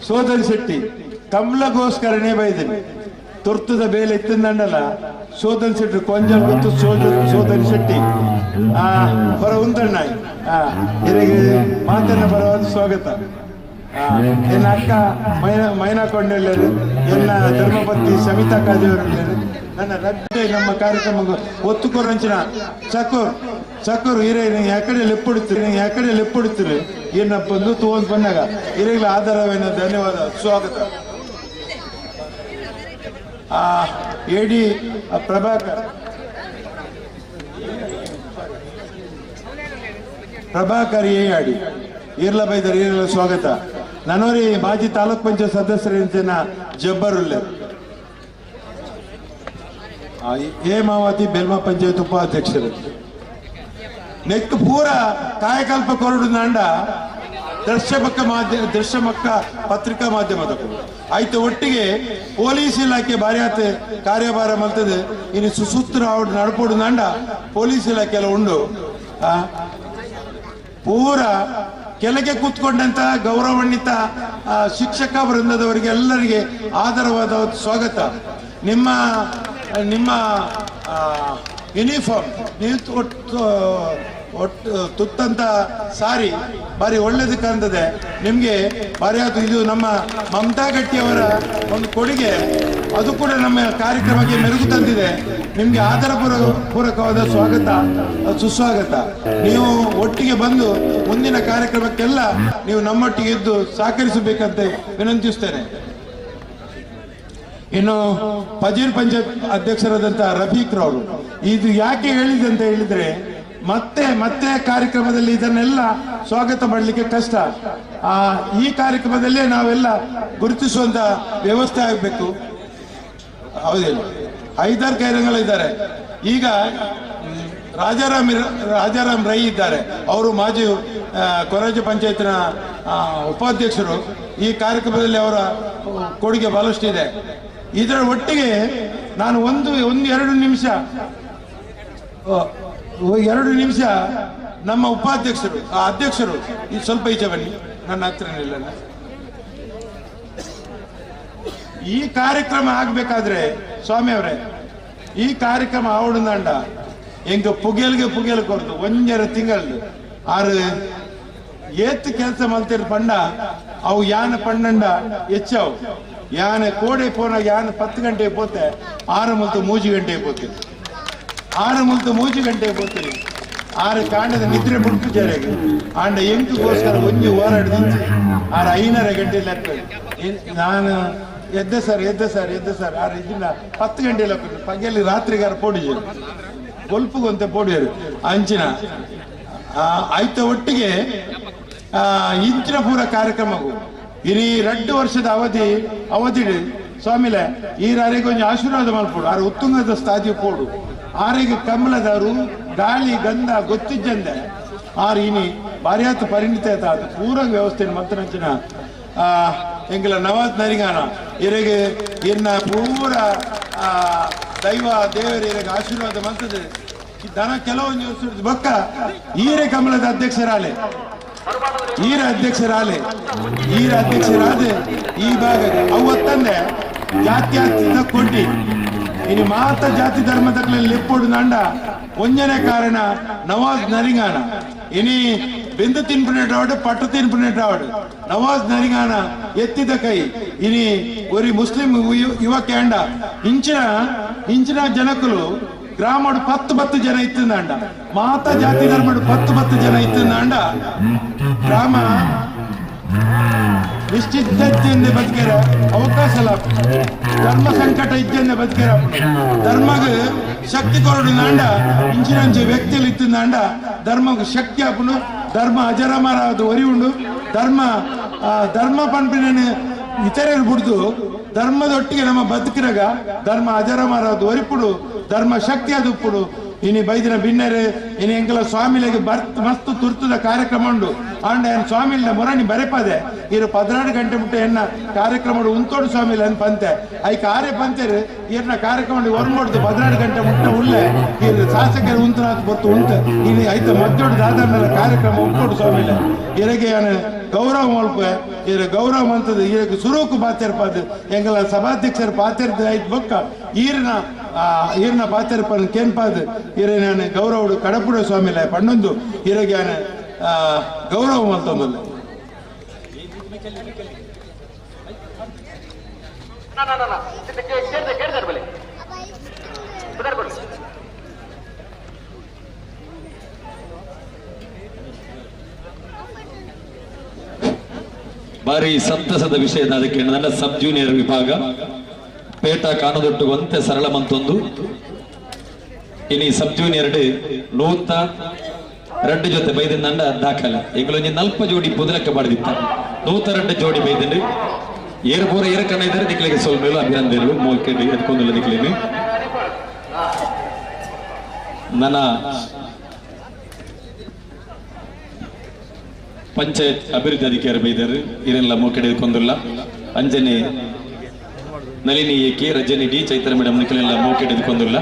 ಸೋದರಿ ಶೆಟ್ಟಿ ಕಮಲಗೋಸ್ಕರನೇ ಬೈದೇನೆ ತುರ್ತದ ಬೇಲೆ ಇತ್ತಂದಂಡಲ್ಲ ಸೋದನ್ ಶೆಟ್ಟಿ ಕೊಂಜಲ್ ಗೊತ್ತು ಸೋದರಿ ಶೆಟ್ಟಿ ಹೊರ ಉಂತಣ್ಣ ಇರಿಗೆ ಮಾತನ್ನ ಬರವಾದ ಸ್ವಾಗತ. ಎನ್ನ ಅಕ್ಕ ಮೈನಾ ಕೊಂಡೆಲ್ಲರು ಎನ್ನ ಧರ್ಮಪತ್ನಿ ಸಮಿತಾ ಕಾದೇವರಲ್ಲೇರು ನನ್ನ ರಡ್ಡೆ ನಮ್ಮ ಕಾರ್ಯಕ್ರಮ ಒತ್ತುಕೊರಂಚಿನ ಚಕೂರ್ ಚಕೂರ್ ಹಿರೇ ಯಾಕಡೆ ಲೆಪ್ಪುಡುತ್ತೀರಿ ಯಾಕಡೆ ಲೆಪ್ಪುಡುತ್ತೀರಿ ಏನಪ್ಪ ಬಂದು ತಗೊಂಡು ಬಂದಾಗ ಹಿರೇಗಳ ಆಧಾರವೇನ ಧನ್ಯವಾದ ಸ್ವಾಗತ. ಎಡಿ ಪ್ರಭಾಕರ್ ಪ್ರಭಾಕರ್ ಎ ಆಡಿ ಈರ್ಲ ಬೈದರ್ ಈರ್ಲ ಸ್ವಾಗತ. ನನೋರಿ ಮಾಜಿ ತಾಲೂಕ್ ಪಂಚಾಯತ್ ಸದಸ್ಯರಿಂಚಿನ ಜಬ್ಬರುಲ್ಲೆ ಹೇಮಾವತಿ ಬೆಲ್ಮ ಪಂಚಾಯತ್ ಉಪಾಧ್ಯಕ್ಷರು ನೆಕ್ ಪೂರ ಕಾಯಕಲ್ಪ ಕೊರಡು ನಾಂಡ ದರ್ಶಮಕ್ಕ ಮಾಧ್ಯಮ ದರ್ಶಮಕ್ಕ ಪತ್ರಿಕಾ ಮಾಧ್ಯಮದ ಆಯ್ತು ಒಟ್ಟಿಗೆ ಪೊಲೀಸ್ ಇಲಾಖೆ ಬಾರ್ಯಾತ ಕಾರ್ಯಭಾರ ಮಲ್ತದೆ ಇನ್ನು ಸುಸೂತ್ರ ಅವ್ರು ನಡ್ಪೋಡು ನಾಂಡ ಪೊಲೀಸ್ ಇಲಾಖೆ ಎಲ್ಲ ಉಂಡು. ಪೂರ ಕೆಳಗೆ ಕೂತ್ಕೊಂಡಂತ ಗೌರವಾನ್ವಿತ ಶಿಕ್ಷಕ ವೃಂದದವರಿಗೆ ಎಲ್ಲರಿಗೆ ಆದರವಾದ ಸ್ವಾಗತ. ನಿಮ್ಮ ನಿಮ್ಮ ಯೂನಿಫಾರ್ಮ್ ನೀವು ಒಟ್ಟು ತುತ್ತಂತ ಸಾರಿ ಭಾರಿ ಒಳ್ಳೇದು ಕಾಣ್ತದೆ ನಿಮಗೆ ಭಾರಿ ಆಯ್ತು. ಇದು ನಮ್ಮ ಮಮತಾ ಗಟ್ಟಿಯವರ ಒಂದು ಕೊಡುಗೆ, ಅದು ಕೂಡ ನಮ್ಮ ಕಾರ್ಯಕ್ರಮಕ್ಕೆ ಮೆರುಗು ತಂದಿದೆ. ನಿಮಗೆ ಆದರ ಪೂರಕವಾದ ಸ್ವಾಗತ ಸುಸ್ವಾಗತ. ನೀವು ಒಟ್ಟಿಗೆ ಬಂದು ಮುಂದಿನ ಕಾರ್ಯಕ್ರಮಕ್ಕೆಲ್ಲ ನೀವು ನಮ್ಮೊಟ್ಟಿಗೆ ಇದ್ದು ಸಹಕರಿಸಬೇಕಂತ ವಿನಂತಿಸ್ತೇನೆ. ಇನ್ನು ಪಜೀರ್ ಪಂಚಾಯತ್ ಅಧ್ಯಕ್ಷರಾದಂಥ ರಫೀಕ್ ರವರು ಇದು ಯಾಕೆ ಹೇಳಿದೆ ಅಂತ ಹೇಳಿದ್ರೆ ಮತ್ತೆ ಮತ್ತೆ ಕಾರ್ಯಕ್ರಮದಲ್ಲಿ ಇದನ್ನೆಲ್ಲ ಸ್ವಾಗತ ಮಾಡಲಿಕ್ಕೆ ಕಷ್ಟ. ಈ ಕಾರ್ಯಕ್ರಮದಲ್ಲೇ ನಾವೆಲ್ಲ ಗುರುತಿಸುವಂತ ವ್ಯವಸ್ಥೆ ಆಗಬೇಕು. ಹೌದಿಲ್ಲ, ಹೈದರ್ ಕೈರಂಗಳಿದ್ದಾರೆ, ಈಗ ರಾಜಾರಾಮ್ ರೈ ಇದ್ದಾರೆ, ಅವರು ಮಾಜಿ ಕೊರಾಜೆ ಪಂಚಾಯತ್ನ ಉಪಾಧ್ಯಕ್ಷರು. ಈ ಕಾರ್ಯಕ್ರಮದಲ್ಲಿ ಅವರ ಕೊಡುಗೆ ಬಹಳಷ್ಟಿದೆ. ಇದರ ಒಟ್ಟಿಗೆ ನಾನು ಒಂದು ಒಂದು ಎರಡು ನಿಮಿಷ 2 ನಿಮಿಷ ನಮ್ಮ ಉಪಾಧ್ಯಕ್ಷರು ಅಧ್ಯಕ್ಷರು ಈ ಸ್ವಲ್ಪ ಈಚೆ ಬನ್ನಿ, ನನ್ನ ಹತ್ರ ಇಲ್ಲ. ಈ ಕಾರ್ಯಕ್ರಮ ಆಗ್ಬೇಕಾದ್ರೆ ಸ್ವಾಮಿ ಅವರೇ, ಈ ಕಾರ್ಯಕ್ರಮ ಆವಡಂದಾಂಡ ಎಂಗ ಪುಗೆಲ್ಗೆ ಪುಗೆಲ್ ಕೊರ್ದು 1.5 ತಿಂಗಳು ಆರು ಏತ್ ಕೆಲಸ ಮಲ್ತಿರ್ ಪಂಡ ಅವು ಯಾನ ಪಣ್ಣಂಡ ಹೆಚ್ಚವು ಯಾನೆ ಕೋಡೆ ಪೋನಾಗ ಯಾನ 10 ಗಂಟೆಗೆ ಪೋತೆ 6 ಮುಲ್ತು 3 ಗಂಟೆಗೆ ಪೋತೆ 6 ಮುಲ್ತು 3 ಗಂಟೆಗೆ ಪೋತೀನಿ 6 ಕಾಂಡದ ನಿದ್ರೆ ಬುಡ್ಪು ಜರೆಗೆ ಆಂಡ ಎಂಕುಗೋಸ್ಕರ ಒಂಜಿ ಹೋರಾಡ್ದಿಂಚಿ 6 5.5 ಗಂಟೆ ಲೆಕ್ಕ ನಾನು ಎದ್ದೆ ಸರ್ ಎದ್ದೆ ಸರ್ ಎದ್ದೆ ಸರ್ 6 ಇದ್ದಿಲ್ಲ 10 ಗಂಟೆ ಲೆಕ್ಕ ಪಗೆಯಲ್ಲಿ ರಾತ್ರಿಗಾರ ಪೋಡಿಜರು ಗೊಲ್ಪುಗೊಂತೆ ಪೋಡಿಯರು ಅಂಚಿನ ಆಯ್ತ ಒಟ್ಟಿಗೆ ಇಂಚಿನ ಪೂರ ಕಾರ್ಯಕ್ರಮಗೂ ಇಡೀ 2 ವರ್ಷದ ಅವಧಿ ಅವಧಿ ಸ್ವಾಮಿಲೆ ಈ ರಾರಿಗೆ ಒಂಜಿ ಆಶೀರ್ವಾದ ಮಲ್ಪೋಡು ಆರು ಉತ್ತುಂಗದ ಸ್ಥಾದಿ ಪೋಡು ಆರಿಗೆ ಕಮಲದಾರು ಗಾಳಿ ಗಂಧ ಗೊತ್ತಿಜ್ಜಂದೆ ಆರು ಇನಿ ಬಾರ್ಯಾತ ಪರಿಣಿತ ಅದು ಪೂರ ವ್ಯವಸ್ಥೆ ಮತ್ತನಂಚಿನ ಎಂಗಲ ನವಾಜ್ ನರಿಗಾನ ಇರೆಗೆ ಇನ್ನ ಪೂರ ದೈವ ದೇವರು ಇರೆಗೆ ಆಶೀರ್ವಾದ ಮಂತದೆ ದನ ಕೆಲವೊಂದು ವರ್ಷದ ಬಕ್ಕ ಈರೆ ಕಮಲದ ಅಧ್ಯಕ್ಷರಾಲೆ ಈರ ಅಧ್ಯಕ್ಷರಾಲೆ ಈರ ಅಧ್ಯಕ್ಷರಾದೆ ಈ ಭಾಗದ ಅವತ್ತಂದೆ ಜಾತ್ಯಾತೀತ ಕೊಡ್ಡಿ ಇನ್ನು ಮಾತ ಜಾತಿ ಧರ್ಮದಗಳಲ್ಲಿ ಲೆಪ್ಪೋಡು ನಾಂಡ ಒಂಜನೇ ಕಾರಣ ನವಾಜ್ ನರಿಂಗಾನ ಇನಿ ಬೆಂದು ತಿನ್ಪುನೇಟಾವಡು ಪಟ್ಟು ತಿನ್ಪುನೇಟಾವಡು ನವಾಜ್ ನರಿಂಗಾನ ಎತ್ತಿದ ಕೈ ಇನಿ ಒರಿ ಮುಸ್ಲಿಂ ಯುವಕೇಂಡ ಇಂಚಿನ ಇಂಚಿನ ಜನಕುಲು ಗ್ರಾಮಡು 10 10 ಜನ ಇತ್ತಿಂದಾಂಡ ಮಾತಾ ಜಾತಿ ಧರ್ಮಡು 10 10 ಜನ ಇತ್ತಿಂದಾಂಡ ಗ್ರಾಮ ನಿಶ್ಚಿತತೆಯಿಂದ ಬದುಕಿರ ಅವಕಾಶ ಲಾಭ ಧರ್ಮ ಸಂಕಟ ಇದ್ದ ಬದುಕಿರ ಧರ್ಮಗ ಶಕ್ತಿ ಕೊರಡು ನಾಂಡ ಇಂಚಿನಂಚೆ ವ್ಯಕ್ತಿಯಲ್ಲಿ ಇತ್ತಿಂದಾಂಡ ಧರ್ಮకు ಶಕ್ತಿ ಆಪುಂಡು ಧರ್ಮ ಅಜರಮರ ಒರಿ ಉಂಡು ಧರ್ಮ ಧರ್ಮ ಪನ್ಪಿನ ಇತರರು ಬಿಡ್ದು ಧರ್ಮದೊಟ್ಟಿಗೆ ನಮ್ಮ ಬದುಕಿನಾಗ ಧರ್ಮ ಅಜರಮರ ಒರಿಪುಡು ಧರ್ಮ ಶಕ್ತಿ ಅದುಪ್ಪುಡು ಇನಿ ಬೈದಿನ ಬಿನ್ನರೆ ಇನಿ ಎಂಕಲ ಸ್ವಾಮಿಲೆಗೆ ಬರ್ತ್ ಮಸ್ತ್ ತುರ್ತದ ಕಾರ್ಯಕ್ರಮ ಉಂಡು ಆಂಡ ಏನ್ ಸ್ವಾಮಿಲ ಮೊರಣಿ ಬರೆಪದೆ ಇರು 14 ಗಂಟೆ ಮುಟ್ಟ ಎನ್ನ ಕಾರ್ಯಕ್ರಮ ಉಂತೋಡು ಸ್ವಾಮಿಲ ಅನ್ ಪಂತೆ I ಕಾರ್ಯ ಪಂತೆರು ಇರ್ನ ಕಾರ್ಯಕ್ರಮ ಒರ್ಮೊಡ್ದು 14 ಗಂಟೆ ಮುಟ್ಟ ಉಳ್ಳೆ ಇರು ಶಾಸಕರು ಉಂತನಾಥ್ ಬೊತ್ತು ಉಂತ ಇನಿ ಐತ ಮದ್ದೋಡು ದಾದಾರ್ನ ಕಾರ್ಯಕ್ರಮ ಉಂಟೋಡು ಸ್ವಾಮಿಲ ಇರಗೆ ಏನ್ ಗೌರವ ಮಲ್ಪ ಇರ ಗೌರವ ಮಂತದ ಇರಗೆ ಸುರೂಕು ಪಾತೆರ್ಪದು ಎಂಗಲ ಸಭಾಧ್ಯಕ್ಷರು ಪಾತೆರ್ದು ಐತ್ ಬೊಕ್ಕ ಈರ್ನ ಈರ್ನ ಪಾತೆರ್ಪನ್ ಕೇನ್ಪಾದು ಇರ ನಾನು ಗೌರವಡು ಕಡಪುಡ ಸ್ವಾಮಿಲ ಪಣ್ಣೊಂದು ಇರಗೆ ಗೌರವ ಮಂತೊಂದಲ್ಲ. ಬಾರಿ ಸಂತಸದ ವಿಷಯ ಅದಕ್ಕೆ ನನ್ನ ಸಬ್ ಜೂನಿಯರ್ ವಿಭಾಗ ಪೇಟ ಕಾಣದೊಟ್ಟು ಒಂತೆ ಸರಳ ಮಂತೊಂದು ಇನಿ ಸಬ್ ಜೂನಿಯರ್ 102 ಜೊತೆ ಬೈದಿನ ದಾಖಲೆ ಈಗಲೊಂಜಿ ನಲ್ಪ ಜೋಡಿ ಪುದಲಕ್ಕ ಬಾಡ್ದಿತ್ತ 102 ಜೋಡಿ ಬೈದಂಡು ಏರು ಪೂರ ಏರು ಕಣ್ಣ ಇದ್ದಾರೆ ದಿಕ್ಲಿಗೆ ಸೊಲ್ಮೇಲು ಅಭಿನಂದನೆಗಳು ಮೋಲ್ಕೆ ಎತ್ಕೊಂದಿಲ್ಲ ದಿಕ್ಲೇನು ನನ್ನ ಪಂಚಾಯತ್ ಅಭಿವೃದ್ಧಿ ಅಧಿಕಾರಿ ಬೈದರು ಇರೆಲ್ಲ ಮೂಕಡೆ ಎತ್ಕೊಂದಿಲ್ಲ Anjani Nalini A K Rajani D Chaitra madam ನಿಖಲೆಲ್ಲ ಮೂಕಡೆ ಎತ್ಕೊಂದಿಲ್ಲ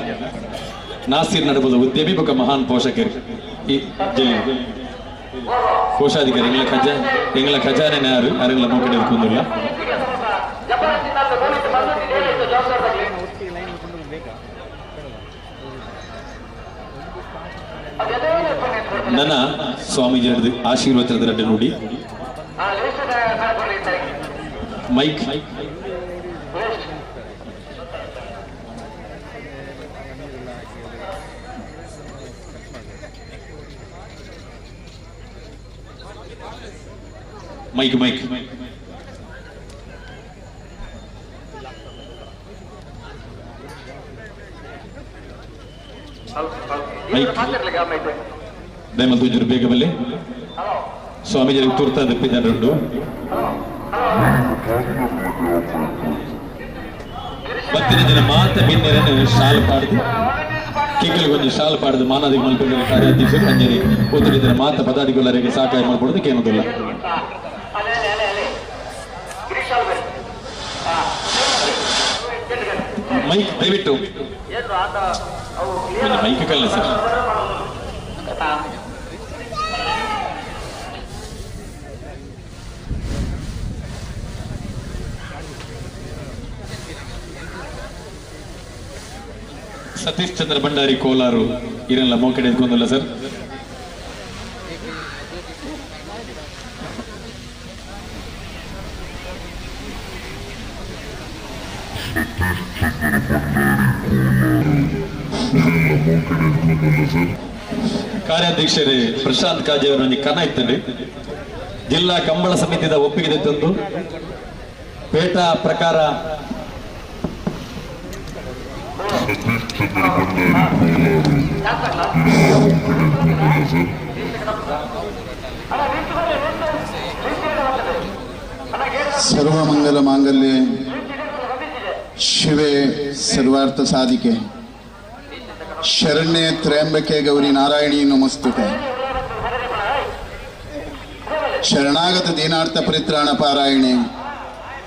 Nasir ನಡಬುದ ಉದ್ಯಮಿ ಬೊಕ ಮಹಾನ್ ಪೋಷಕರು ಈ ಕೋಶಾಧಿಕಾರಿ ಎಂಗಳ ಖಜಾನೆ ಯಾರು ಅರೆಲ್ಲ ಮೂಕಡೆ ಎತ್ಕೊಂದಿಲ್ಲ. ನನ್ನ ಸ್ವಾಮೀಜಿ ಆಶೀರ್ವಚನದ ರಡ್ಡೆ ನೋಡಿ ಮೈಕ್ mic mic mic ದಯಮಲ್ತು ಬೇಗ ಬಲ್ಲಿ ಸ್ವಾಮೀಜಿ ತುರ್ತಾದ ಪಿದರುಂಡು ಬತ್ತಿನ ದಿನ ಮಾತ ಬಿನ್ನೆರನ್ನು ಶಾಲು ಪಾಡ್ದು ಕಿಂಗಲ್ ಗೊಂಜಿ ಶಾಲು ಪಾಡ್ದು ಮಾನಾದಿಗೆ ಮಲ್ಪೆಂಡಿನ ಕಾರ್ಯಾಧ್ಯಕ್ಷರು ಅಂಜನಿ ಉತ್ತರಿದಿನ ಮಾತ ಪದಾಧಿಕಾರಿಗೆ ಸಹಕಾರ ಮಾಡ್ಕೊಡೋದು ಕೇನೋದಿಲ್ಲ. ಮೈಕ್ ದಯವಿಟ್ಟು ಮೈಕ್ ಕಲ್ಲ ಸರ್. ಸತೀಶ್ ಚಂದ್ರ ಭಂಡಾರಿ ಕೋಲಾರು ಇರಲ್ಲ ಮೋಕಡೆ ಎತ್ಕೊಂದಿಲ್ಲ ಸರ್. ಕಾರ್ಯಾಧ್ಯಕ್ಷರೇ ಪ್ರಶಾಂತ್ ಕಾಜೆ ಅವರೊಂದು ಕನ ಇತ್ತಂడి ಜಿಲ್ಲಾ ಕಂಬಳ ಸಮಿತಿದ ಒಪ್ಪಿಗೆ ತಂದು ಪೇಟ ಪ್ರಕಾರ ಸರ್ವಮಂಗಲ ಮಾಂಗಲ್ಯ ಶಿವೆ ಸರ್ವಾರ್ಥ ಸಾಧಿಕೆ ಶರಣ್ಯ ತ್ರಯಂಬಕೆ ಗೌರಿ ನಾರಾಯಣಿ ನಮಸ್ತುತೆ. ಶರಣಾಗತ ದೀನಾರ್ಥ ಪರಿತ್ರಾಣ ಪಾರಾಯಣೆ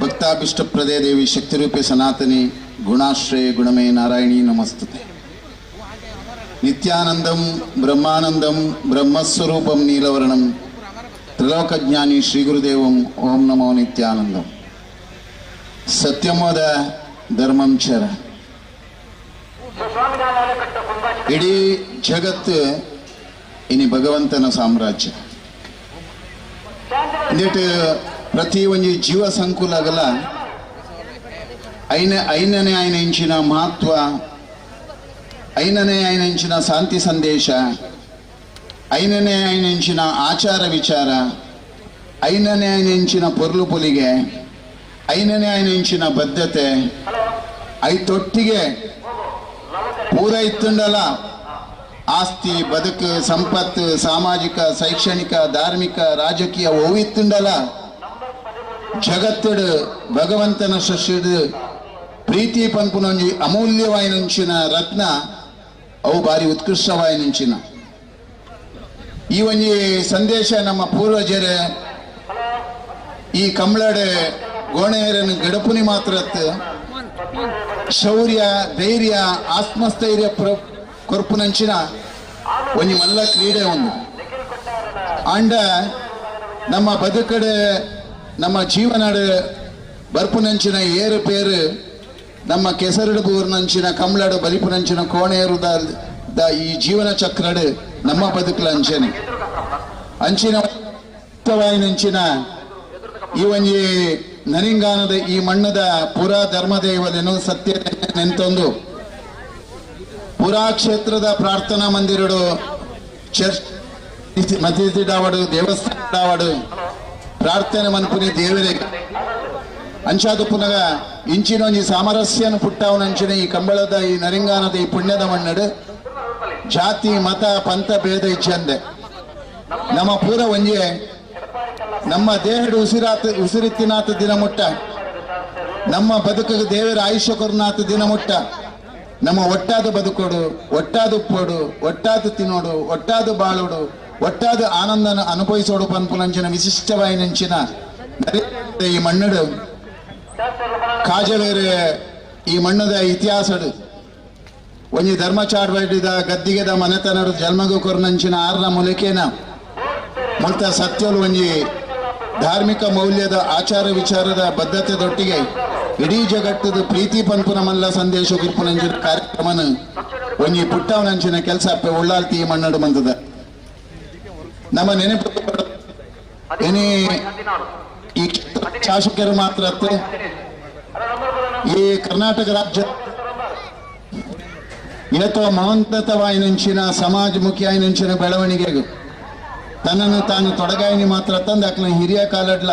ಭಕ್ತಾಭಿಷ್ಟ ಪ್ರದೇ ದೇವಿ ಶಕ್ತಿರೂಪೆ ಸನಾತನಿ ಗುಣಾಶ್ರಯ ಗುಣಮಯ ನಾರಾಯಣಿ ನಮಸ್ತುತೆ. ನಿತ್ಯಾನಂದಂ ಬ್ರಹ್ಮಾನಂದಂ ಬ್ರಹ್ಮಸ್ವರೂಪಂ ನೀಲವರ್ಣಂ ತ್ರಿಲೋಕಜ್ಞಾನಿ ಶ್ರೀ ಗುರುದೇವಂ ಓಂ ನಮೋ ನಿತ್ಯಾನಂದಂ. ಸತ್ಯಮೋದ ಧರ್ಮಂ ಚರ. ಇಡೀ ಜಗತ್ತು ಇನಿ ಭಗವಂತನ ಸಾಮ್ರಾಜ್ಯ. ಇಂದೇಟ್ ಪ್ರತಿ ಒಂಜಿ ಜೀವ ಸಂಕುಲಗಲ ಐನ ಐನನೇ ಐನ ಇಂಚಿನ ಮಹತ್ವ, ಐನನೇ ಐನ ಇಂಚಿನ ಶಾಂತಿ ಸಂದೇಶ, ಐನನೇ ಐನ ಇಂಚಿನ ಆಚಾರ ವಿಚಾರ, ಐನನೇ ಐನ ಇಂಚಿನ ಪೊರ್ಲು ಪೊಲಿಗೆ, ಐನನೇ ಐನ ಇಂಚಿನ ಬದ್ಧತೆ, ಐತೊಟ್ಟಿಗೆ ಪೂರ ಇತ್ತುಂಡಲ ಆಸ್ತಿ ಬದುಕು ಸಂಪತ್ತು ಸಾಮಾಜಿಕ ಶೈಕ್ಷಣಿಕ ಧಾರ್ಮಿಕ ರಾಜಕೀಯ ಇತ್ತುಂಡಲ ಜಗತ್ತಡು ಭಗವಂತನ ಸೃಷ್ಟಿಡು ಪ್ರೀತಿ ಪನ್ಪುನೊಂಜಿ ಅಮೂಲ್ಯವಾಯಿನಂಚಿನ ರತ್ನ ಅವು ಬಾರಿ ಉತ್ಕೃಷ್ಟವಾಯಿನಂಚಿನ ಈ ಒಂಜಿ ಸಂದೇಶ ನಮ್ಮ ಪೂರ್ವಜರ ಈ ಕಂಬಳಡೆ ಗೋಣೆಯರನ್ನು ಗಡಪುನಿ ಮಾತ್ರ ಶೌರ್ಯ ಧೈರ್ಯ ಆತ್ಮಸ್ಥೈರ್ಯ ಕೊರ್ಪುನಂಚಿನ ಒಂಜಿ ಮಲ್ಲ ಕ್ರೀಡೆ ಒಂದು ಆಂಡ ನಮ್ಮ ಬದುಕಡೆ ನಮ್ಮ ಜೀವನಡು ಬರ್ಪುನಂಚಿನ ಏರು ಪೇರು ನಮ್ಮ ಕೆಸರಡು ಬೂರ್ನಂಚಿನ ಕಂಬಳಡು ಬಲಿಪುನಂಚಿನ ಕೋಣೆಯರು the ಈ ಜೀವನ ಚಕ್ರಡು ನಮ್ಮ ಬದುಕಲ ಅಂಚನೆ ಅಂಚಿನ ನಂಚಿನ ಈ ಒಂಜಿ ನರಿಂಗಾನದ ಈ ಮಣ್ಣದ ಪುರಾ ಧರ್ಮದೇವಲೇನು ಸತ್ಯ ನೆಂತೊಂದು ಪುರಾ ಕ್ಷೇತ್ರದ ಪ್ರಾರ್ಥನಾ ಮಂದಿರಡು ಚರ್ಚ್ ಮಸೀದಿ ಡಾವಡು ದೇವಸ್ಥಾನ ಡಾವಡು ಪ್ರಾರ್ಥನೆ ಮನ್ಪುನಿ ದೇವರಿಗೆ ಅಂಚಾದ ಪುನಗ ಇಂಚಿನೊಂಜಿ ಸಾಮರಸ್ಯನ ಪುಟ್ಟವನಂಚಿನ ಈ ಕಂಬಳದ ಈ ನರಿಂಗಾನದ ಈ ಪುಣ್ಯದ ಮಣ್ಣಡು ಜಾತಿ ಮತ ಪಂಥ ಭೇದ ಇಚ್ಛಂದೆ ನಮ್ಮ ಪೂರ ಒಂಜೆ ನಮ್ಮ ದೇಹಡು ಉಸಿರಿತ್ತಿನಾಥ ದಿನ ಮುಟ್ಟ ನಮ್ಮ ಬದುಕಿಗೆ ದೇವರ ಆಯುಷ್ಯ ಕೊರ್ನಾಥ ದಿನ ಮುಟ್ಟ ನಮ್ಮ ಒಟ್ಟಾದ ಬದುಕೋಡು ಒಟ್ಟಾದ ಉಪ್ಪೋಡು ಒಟ್ಟಾದ ತಿನ್ನೋಡು ಒಟ್ಟಾದ ಬಾಳೋಡು ಒಟ್ಟಾದ ಆನಂದನ ಅನುಭವಿಸೋಡು ಪನ್ಪುನಂಚಿನ ವಿಶಿಷ್ಟವಾಯಿನಂಚಿನ ಈ ಮಣ್ಣಡು ಕಾಜವೇರೆ ಈ ಮಣ್ಣದ ಇತಿಹಾಸಡು ಒಂಜಿ ಧರ್ಮಚಾಡ್ಬೈಡಿದ ಗದ್ದಿಗೆದ ಮನೆತನಡು ಜನ್ಮಗು ಕೊರ್ನಂಚಿನ ಆರ್ನ ಮುಲಕೇನ ಮುಲ್ತ ಸತ್ಯಲು ಒಂಜಿ ಧಾರ್ಮಿಕ ಮೌಲ್ಯದ ಆಚಾರ ವಿಚಾರದ ಬದ್ಧತೆದೊಟ್ಟಿಗೆ ಇಡೀ ಜಗತ್ತದ ಪ್ರೀತಿ ಪನ್ಪುನ ಮಲ್ಲ ಸಂದೇಶ ಗುರ್ಪುನಂಚಿನ ಕಾರ್ಯಕ್ರಮನ ಒಂಜಿ ಪುಟ್ಟವನಂಚಿನ ಕೆಲಸ ಉಳ್ಳಾಲ್ತಿ ಈ ಮಣ್ಣಡು ಬಂದದ ನಮ್ಮ ನೆನಪು ಏನೇ ಈ ಶಾಸಕರು ಮಾತ್ರ ಈ ಕರ್ನಾಟಕ ರಾಜ್ಯ ಏತೋ ಮಹಂತವಾಯಿನಂಚಿನ ಸಮಾಜಮುಖಿಯಾಯಿನಂಚಿನ ಬೆಳವಣಿಗೆಗೂ ತನ್ನನ್ನು ತಾನು ತೊಡಗಾಯಿನಿ ಮಾತ್ರ ತಂದು ಹಿರಿಯ ಕಾಲಡ್ಲ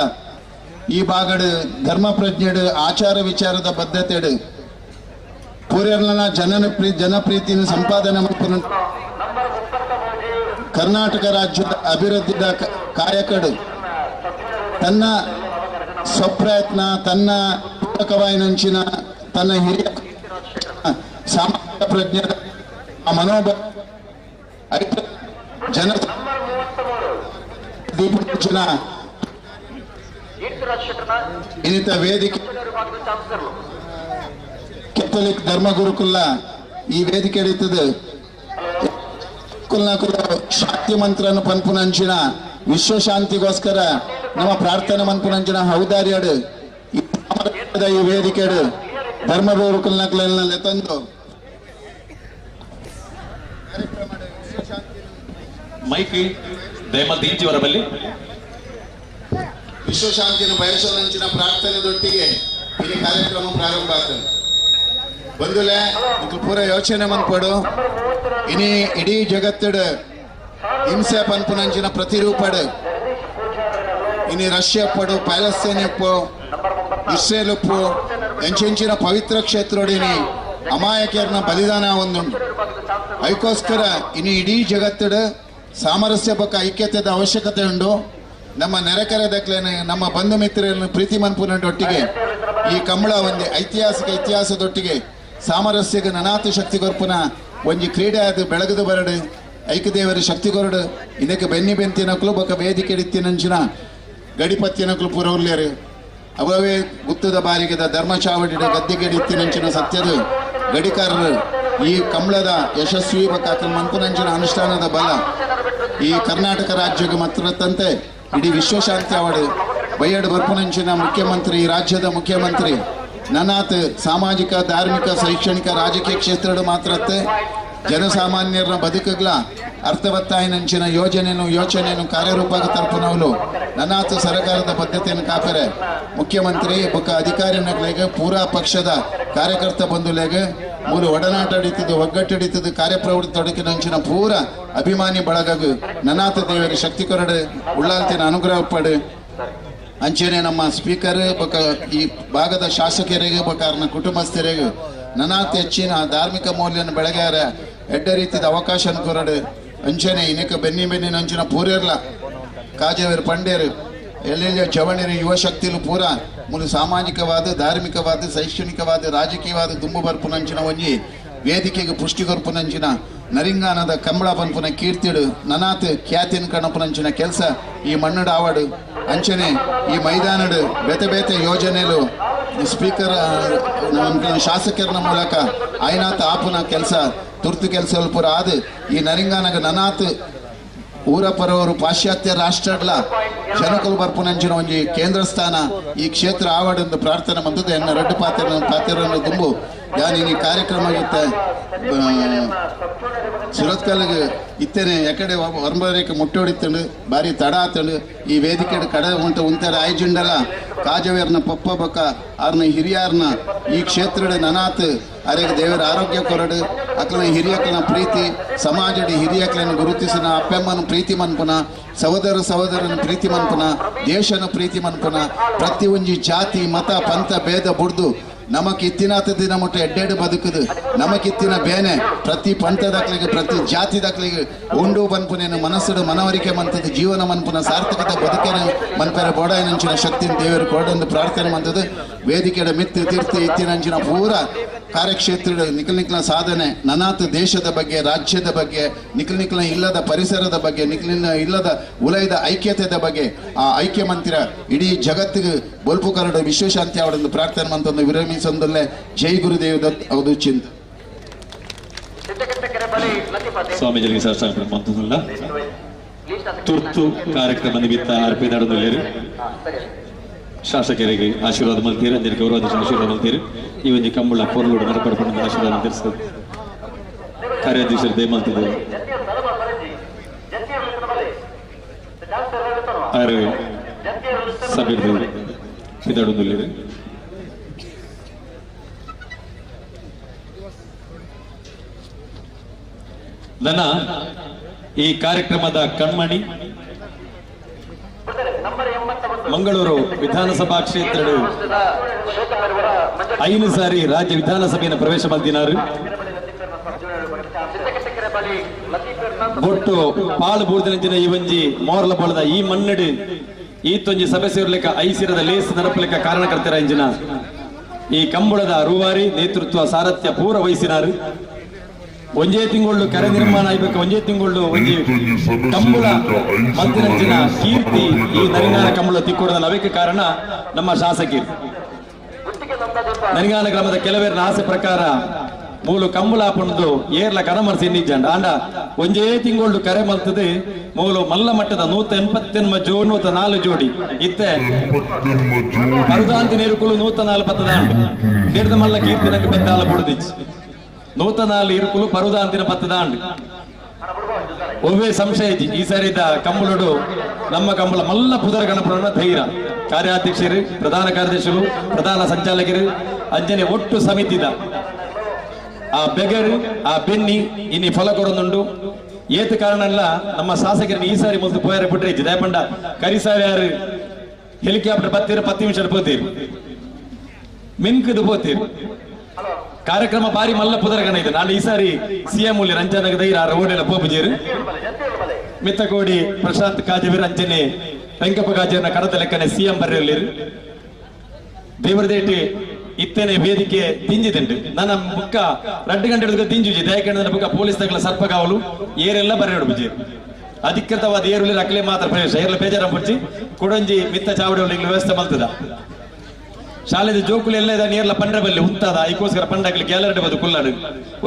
ಈ ಭಾಗಡು ಧರ್ಮ ಪ್ರಜ್ಞೆಡು ಆಚಾರ ವಿಚಾರದ ಬದ್ಧತೆಡು ಪೂರ್ಯರ್ನ ಜನಪ್ರೀತಿನ ಸಂಪಾದನೆ ಮಲ್ಪುನ ಕರ್ನಾಟಕ ರಾಜ್ಯದ ಅಭಿವೃದ್ಧಿಯ ಕಾಯಕಡು ತನ್ನ ಸ್ವಪ್ರಯತ್ನ ತನ್ನ ಪೂರಕವಾಯಿನಂಚಿನ ತನ್ನ ಹಿರಿಯ ಸಾಮಾಜಿಕ ಪ್ರಜ್ಞೆ ಮನೋಭ ಜನ ದೀಪನ ಇನ್ನಿತ ವೇದಿಕೆ ಕೆಥೋಲಿಕ್ ಧರ್ಮಗುರುಕುಲ ಈ ವೇದಿಕೆ ಹಿಡಿತದೆ ಶಾಂತಿ ಮಂತ್ರನು ಪನ್ಪುನಂಚಿನ ವಿಶ್ವಶಾಂತಿಗೋಸ್ಕರ ನಮ್ಮ ಪ್ರಾರ್ಥನೆ ಮನ್ಪುನಂಚಿನ ಹೌದಾರಿಯಡು ಈ ವೇದಿಕೆಡು ಧರ್ಮಗುರುಕುಲ್ನ ತಂದು ಮೈಕ್ ದಯಮಾಡಿ ಬಲ್ಲಿ ವಿಶ್ವಶಾಂತಿಯನ್ನು ಬಯಸುವಂಚಿನ ಪ್ರಾರ್ಥನೆದೊಟ್ಟಿಗೆ ಈ ಕಾರ್ಯಕ್ರಮ ಪ್ರಾರಂಭ ಆಗ್ತದೆ. ಬಂಧುಲೆ ಪೂರ ಯೋಚನೆ ಮನ್ಪಡು ಇನಿ ಇಡೀ ಜಗತ್ತಡು ಹಿಂಸೆ ಪನ್ಪುನಂಚಿನ ಪ್ರತಿರೂಪಡು ಇನಿ ರಷ್ಯಾ ಪಡು ಪ್ಯಾಲೆಸ್ತೈನ್ ಉಪ್ಪು ಇಸ್ರೇಲ್ ಉಪ್ಪು ಎಂಚೆಂಚಿನ ಪವಿತ್ರ ಕ್ಷೇತ್ರೋಡಿನಿ ಅಮಾಯಕರನ್ನ ಬಲಿದಾನ ಒಂದುಂಟು. ಅದಕ್ಕೋಸ್ಕರ ಇನಿ ಇಡೀ ಜಗತ್ತಡು ಸಾಮರಸ್ಯ ಬಕ್ಕ ಐಕ್ಯತೆದ ಅವಶ್ಯಕತೆ ಉಂಟು. ನಮ್ಮ ನೆರೆಕರೆ ದಕ್ಲೇನೆ ನಮ್ಮ ಬಂಧು ಮಿತ್ರರನ್ನು ಪ್ರೀತಿ ಮನ್ಪುನೊಟ್ಟಿಗೆ ಈ ಕಂಬಳ ಒಂದೇ ಐತಿಹಾಸಿಕ ಇತಿಹಾಸದೊಟ್ಟಿಗೆ ಸಾಮರಸ್ಯಕ್ಕೆ ನನಾತು ಶಕ್ತಿ ಕೊರ್ಪುನ ಒಂಜಿ ಕ್ರೀಡೆ ಅದು ಬೆಳಗದು ಬರಡು ಐಕ್ಯದೇವರ ಶಕ್ತಿ ಕೊರಡು ಇದಕ್ಕೆ ಬೆನ್ನಿ ಬೆಂತಿನಕ್ಲು ಬೊಕ್ಕ ವೇದಿಕೆ ಇತ್ತಿನಂಚಿನ ಗಡಿಪತ್ತಿನಕ್ಲು ಪುರೌಲ್ಯರು ಅವವೇ ಗುತ್ತದ ಬಾರಿಗೆದ ಧರ್ಮಚಾವಡಿದ ಗದ್ದಿಗೆ ಇತ್ತಿನಂಚಿನ ಸತ್ಯದ ಗಡಿಕಾರರು ಈ ಕಂಬಳದ ಯಶಸ್ವಿ ಬೊಕ್ಕ ಮನ್ಪುನಂಚಿನ ಅನುಷ್ಠಾನದ ಬಲ ಈ ಕರ್ನಾಟಕ ರಾಜ್ಯಕ್ಕೆ ಮಾತ್ರ ತಂತೆ ಇಡೀ ವಿಶ್ವಶಾಂತಿ ಅವಾರ್ಡ್ ಬಯ್ಯಡ್ ಬರ್ಪುನಂಚಿನ ಮುಖ್ಯಮಂತ್ರಿ ಈ ರಾಜ್ಯದ ಮುಖ್ಯಮಂತ್ರಿ ನನಾತ್ ಸಾಮಾಜಿಕ ಧಾರ್ಮಿಕ ಶೈಕ್ಷಣಿಕ ರಾಜಕೀಯ ಕ್ಷೇತ್ರದ ಮಾತ್ರತ್ತೆ ಜನಸಾಮಾನ್ಯರ ಬದುಕುಗಳ ಅರ್ಥವತ್ತಾಯಿನಂಚಿನ ಯೋಜನೆಯನ್ನು ಯೋಚನೆಯನ್ನು ಕಾರ್ಯರೂಪಕ್ಕೆ ತಲುಪನವಲು ನನಾತ್ ಸರ್ಕಾರದ ಬದ್ಧತೆಯನ್ನು ಕಾಪರೆ ಮುಖ್ಯಮಂತ್ರಿ ಬೊಕ್ಕ ಅಧಿಕಾರಿನಗಳಿಗೆ ಪೂರಾ ಪಕ್ಷದ ಕಾರ್ಯಕರ್ತ ಬಂಧುಲೆಗೆ ಮೂಲ ಒಡನಾಟ ಹಿಡಿತದ್ದು ಒಗ್ಗಟ್ಟು ಹಿಡಿತದ್ದು ಕಾರ್ಯಪ್ರವೃತ್ತಿ ತೊಡಕಿನಂಚಿನ ಪೂರ ಅಭಿಮಾನಿ ಬಳಗಗು ನನಾಥ ದೇವರ ಶಕ್ತಿ ಕೊರಡು ಉಳ್ಳಾಲ್ತಿನ ಅನುಗ್ರಹ ಪಡು. ಅಂಚೆನೆ ನಮ್ಮ ಸ್ಪೀಕರ್ ಬೊಕ್ಕ ಈ ಭಾಗದ ಶಾಸಕರಿಗೆ ಬೊಕ್ಕ ಅವ್ರನ್ನ ಕುಟುಂಬಸ್ಥರಿಗೆ ನನಾಥ ಹೆಚ್ಚಿನ ಧಾರ್ಮಿಕ ಮೌಲ್ಯನ ಬೆಳಗಾರ ಎಡ್ಡ ರೀತಿಯ ಅವಕಾಶ ಕೊರಡು. ಅಂಚೆನೆ ಇನ್ನಕ್ಕೆ ಬೆನ್ನಿ ಬೆನ್ನಿನ ಅಂಚಿನ ಪೂರಿರ್ಲ ಕಾಜೇವರು ಪಂಡೇರು ಎಲ್ಲೆಲ್ಲ ಚವಣಿರು ಯುವ ಶಕ್ತಿಲು ಪೂರ ಮುಲು ಸಾಮಾಜಿಕವಾದ ಧಾರ್ಮಿಕವಾದ ಶೈಕ್ಷಣಿಕವಾದ ರಾಜಕೀಯವಾದ ದುಂಬು ಬರ್ಪುನಂಚಿನ ಒಂಜಿ ವೇದಿಕೆಗೆ ಪುಷ್ಟಿ ಕೊರ್ಪುನಂಚಿನ ನರಿಂಗಾನದ ಕಂಬಳ ಪನ್ಪುನ ಕೀರ್ತಿಡು ನನಾತ್ ಖ್ಯಾತಿನ ಕಣಪುನಂಚಿನ ಕೆಲಸ ಈ ಮಣ್ಣುಡು ಆವಡು ಅಂಚನೆ ಈ ಮೈದಾನಡು ಬೇತೆ ಬೇತೆ ಯೋಜನೆಲು ಸ್ಪೀಕರ್ ಶಾಸಕರನ ಮೂಲಕ ಆಯ್ನಾತ್ ಆಪುನ ಕೆಲಸ ತುರ್ತು ಕೆಲಸ ಪೂರ ಆದು ಈ ನರಿಂಗಾನಗ ನನಾತ್ ಊರ ಪರವರು ಪಾಶ್ಚಾತ್ಯ ರಾಷ್ಟ್ರಗಳ ಜನಕುಲು ಬರ್ಪುನಂಚಿನ ಒಂಜಿ ಕೇಂದ್ರ ಸ್ಥಾನ ಈ ಕ್ಷೇತ್ರ ಆವಡೆಂದು ಪ್ರಾರ್ಥನೆ ಬಂದದ್ದು ಎನ್ನ ರಡ್ಡು ಪಾತ್ರವನ್ನು ತುಂಬು ಯಾನ್ ಈ ಕಾರ್ಯಕ್ರಮ ಇತ್ತ ಸುರತ್ಕಲ್ಗೆ ಇತ್ತೇನೆ ಎಕಡೆ ಹೊರಬರೇಕೆ ಮುಟ್ಟೆ ಹೊಡಿತಂಡು ಭಾರಿ ತಡ ಆತಂಡು ಈ ವೇದಿಕೆ ಕಡೆ ಉಂಟು ಉಂತಾರೆ ಆಯ್ಜುಂಡಲ ಕಾಜವೇರ್ನ ಪಪ್ಪ ಬಕ್ಕ ಆರ್ನ ಹಿರಿಯಾರ್ನ ಈ ಕ್ಷೇತ್ರದ ನನಾತ್ ಅರೆಗೆ ದೇವರ ಆರೋಗ್ಯ ಕೊರಡು ಅಕ್ಲನ ಹಿರಿಯಕ್ಲನ ಪ್ರೀತಿ ಸಮಾಜಡಿ ಹಿರಿಯಕ್ಲನ ಗುರುತಿಸಿನ ಅಪ್ಪೆಮ್ಮನ ಪ್ರೀತಿ ಮನ್ಪುನ ಸಹೋದರ ಸಹೋದರನ ಪ್ರೀತಿ ಮನ್ಪುನ ದೇಶನ ಪ್ರೀತಿ ಮನ್ಪುನ ಪ್ರತಿ ಒಂಜಿ ಜಾತಿ ಮತ ಪಂಥ ಭೇದ ಬುಡ್ದು ನಮಕಿತ್ತಿನಾತ ದಿನ ಮುಟ್ಟ ಎಡ್ಡೆಡು ಬದುಕುದು ನಮಕಿತ್ತಿನ ಬೇನೆ ಪ್ರತಿ ಪಂಥದಾಕ್ಲಿಗೆ ಪ್ರತಿ ಜಾತಿ ದಾಖಲೆಗೆ ಉಂಡು ಬನ್ಪುನೇನು ಮನಸ್ಸುಡು ಮನವರಿಕೆ ಮಂತದ್ದು ಜೀವನ ಮನ್ಪುನ ಸಾರ್ಥಕತೆ ಬದುಕೇನ ಮನ್ಪೆರ ಬೋಡಾಯನಂಚಿನ ಶಕ್ತಿನ ದೇವರು ಕೊಡೊಂದು ಪ್ರಾರ್ಥನೆ ಮಂತದ್ದು ವೇದಿಕೆಯ ಮಿತ್ತು ತೀರ್ಥ ಇತ್ತಿನಂಚಿನ ಪೂರ ಕಾರ್ಯಕ್ಷೇತ್ರದ ನಿಖಲ್ ನಿಖಲ ಸಾಧನೆ ನನಾತ್ ದೇಶದ ಬಗ್ಗೆ ರಾಜ್ಯದ ಬಗ್ಗೆ ನಿಖಲ್ ನಿಖಲ ಇಲ್ಲದ ಪರಿಸರದ ಬಗ್ಗೆ ನಿಖಲಿನ ಇಲ್ಲದ ಉಲಯದ ಐಕ್ಯತೆದ ಬಗ್ಗೆ ಆ ಐಕ್ಯ ಮಂತ್ರ ಇಡೀ ಜಗತ್ತಿಗೆ ಬೊಲ್ಪು ಕರಡು ವಿಶ್ವಶಾಂತಿ ಅವರೊಂದು ಪ್ರಾರ್ಥನೆ ಮಂತೊಂದು ವಿರಮಿಸೊಂದಲ್ಲೇ ಜೈ ಗುರುದೇವ ದತ್ ಅವಧು ಚಿಂತ ಸ್ವಾಮೀಜಿಗೆ ಸಾಷ್ಟಾಂಗ ಮಂತದಲ್ಲ ತುರ್ತು ಕಾರ್ಯಕ್ರಮ ನಿಮಿತ್ತ ಆರ್ಪಿ ನಡೆದಲ್ಲಿರು ಶಾಸಕರಿಗೆ ಆಶೀರ್ವಾದ ಮಲ್ತೀರಿ ಅಂಜಲಿ ಗೌರವಾಧ್ಯಕ್ಷ ಆಶೀರ್ವಾದ ಮಲ್ತೀರಿ ಈ ಒಂಜಿ ಕಂಬಳ ಪೊರ್ಲುಡು ನಡಪಡಪಂಡ ಆಶೀರ್ವಾದ ತಿಳಿಸ್ತದೆ ಕಾರ್ಯಾಧ್ಯಕ್ಷರು ದಯಮಲ್ತಿದ್ದರು ಆರು ಸಭೆ ಪಿದಾಡೊಂದುಲ್ಲೇರು ನನ್ನ ಈ ಕಾರ್ಯಕ್ರಮದ ಕಣ್ಮಣಿ ಮಂಗಳೂರು ವಿಧಾನಸಭಾ ಕ್ಷೇತ್ರದ 5 ಸಾರಿ ರಾಜ್ಯ ವಿಧಾನಸಭೆಯನ್ನು ಪ್ರವೇಶ ಮಲ್ದಿನಾರು ಬೊಟ್ಟು ಪಾಳು ಬೂರ್ದಿನಂಚಿನ ಈ ಒಂಜಿ ಮೋರ್ಲ ಬೋಳದ ಈ ಮಣ್ಣಡು ಈತೊಂಜಿ ಸಭೆ ಸೇರ್ಲಿಕ್ಕ ಐಸಿರದ ಲೇಸ್ ನಡಪಲಿಕ್ಕ ಕಾರಣಕರ್ತರ ಇಂಜಿನ ಈ ಕಂಬಳದ ರೂವಾರಿ ನೇತೃತ್ವ ಸಾರಥ್ಯ ಪೂರ ವಹಿಸಿನಾರು. ಒಂಜೇ ತಿಂಗಳು ಕರೆ ನಿರ್ಮಾಣ ಆಗಬೇಕು, ಒಂಜೇ ತಿಂಗಳು ಒಂಜಿ ಕಂಬಳ ಮದ್ದಿನಂಚಿನ ಕೀರ್ತಿ ಈ ನರಿಂಗಾನ ಕಂಬಳ ತಿಕ್ಕೋಡದ ಅವಕ್ಕೆ ಕಾರಣ ನಮ್ಮ ಶಾಸಕರು. ನರಿಂಗಾನ ಗ್ರಾಮದ ಕೆಲವೇರಿನ ಆಸೆ ಪ್ರಕಾರ ಮೂಲು ಕಂಬಳ ಪುಂಡು ಏರ್ಲ ಕನಮರ್ಸಿ ನಿಜ್ಜಂಡ ಆಂಡ ಒಂಜೇ ತಿಂಗಳು ಕರೆ ಮಲ್ತದೆ ಮೂಲು ಮಲ್ಲ ಮಟ್ಟದ 188 ಜೋಡಿ 104 ಜೋಡಿ ಇತ್ತೆ ಅರುದಾಂತಿ ನೀರುಕುಲು 104 ಪತ್ತದಾಂಡು ದೇಡ್ದ ಮಲ್ಲ ಕೀರ್ತಿ ನಂಗೆ ಬೆದ್ದಾಲ ಬುಡುದಿಚ್ಚು 104 ಇರುಕುಲು ಪರುದಾಂತಿನ ಪತ್ತದಾಂಡು ಒವ್ವೇ ಸಂಶಯ ಈ ಸರಿದ ಕಂಬಳುಡು ನಮ್ಮ ಕಂಬಳ ಮಲ್ಲ ಪುದರ ಗಣಪುರನ ಧೈರ್ಯ ಕಾರ್ಯಾಧ್ಯಕ್ಷರು ಪ್ರಧಾನ ಕಾರ್ಯದರ್ಶಿಗಳು ಪ್ರಧಾನ ಸಂಚಾಲಕರು ಅಂಜನೆ ಒಟ್ಟು ಸಮಿತಿದ ಆ ಬೆಗರು ಆ ಬೆನ್ನಿ ಇನ್ನಿ ಫಲ ಕೊರೊಂದುಂಡು. ಏತ ಕಾರಣ ಅಲ್ಲ ನಮ್ಮ ಶಾಸಕರನ್ನ ಈ ಸಾರಿ ಮೊದಲು ಪೋಯರ ಬಿಟ್ರೆ ದಯಪಂಡ ಕರಿಸಾರಿ ಯಾರು ಹೆಲಿಕಾಪ್ಟರ್ ಬತ್ತೀರು 10 ನಿಮಿಷ ಪೋತೀರು ಮಿನ್ಕದು ಪೋತೀರು ಕಾರ್ಯಕ್ರಮ ಬಾರಿ ಮಲ್ಲ ಪುದರಗಣ ಇದೆ. ನಾನು ಈ ಸಾರಿ ಸಿಎಂ ಉಳ್ಳಿ ರಂಜನಗದ ಆ ರೋಡೆಲ್ಲ ಪೋಪುಜೇರು ಮಿತ್ತಕೋಡಿ ಪ್ರಶಾಂತ್ ಕಾಜವೀರ್ ಅಂಚನೆ ವೆಂಕಪ್ಪ ಕಾಜವೀರ್ನ ಕಡತ ಲೆಕ್ಕನೆ ಸಿಎಂ ಬರ್ರಿ ದೇವರದೇಟಿ ಇತ್ತನೆ ವೇದಿಕೆ ತಿಂಜಿದುಂಡು. ನನ್ನ ಬುಕ್ಕ 2 ಗಂಟೆ ತಿಂಜುಜಿ ದಯಕಂಡ ಬುಕ್ಕ ಪೊಲೀಸ್ ತಗಲ ಸರ್ಪಗಾವಲು ಏರೆಲ್ಲ ಬರ್ರಿ ಬುಜೇರು ಅಧಿಕೃತವಾದ ಏರುಲಿ ರಕ್ಲೆ ಮಾತ್ರ ಪ್ರವೇಶ ಏರ್ಲ ಬೇಜಾರ ಪುಡ್ಚಿ ಕೊಡಂಜಿ ಮಿತ್ತ ಚಾವಡಿ ವ್ಯವಸ್ಥೆ ಮಲ್ತದ ಶಾಲೆದ ಜೋಕುಲು ಎಲ್ಲ ಇದ ನೇರ್ಲ ಪಂಡ್ರ ಬಲ್ಲಿ ಉಂತಾದ ಐಕೋಸ್ಕರ ಪಂಡಾಗ್ಲಿ ಗ್ಯಾಲರಿ ಬದು ಕುಲ್ಲಾಡು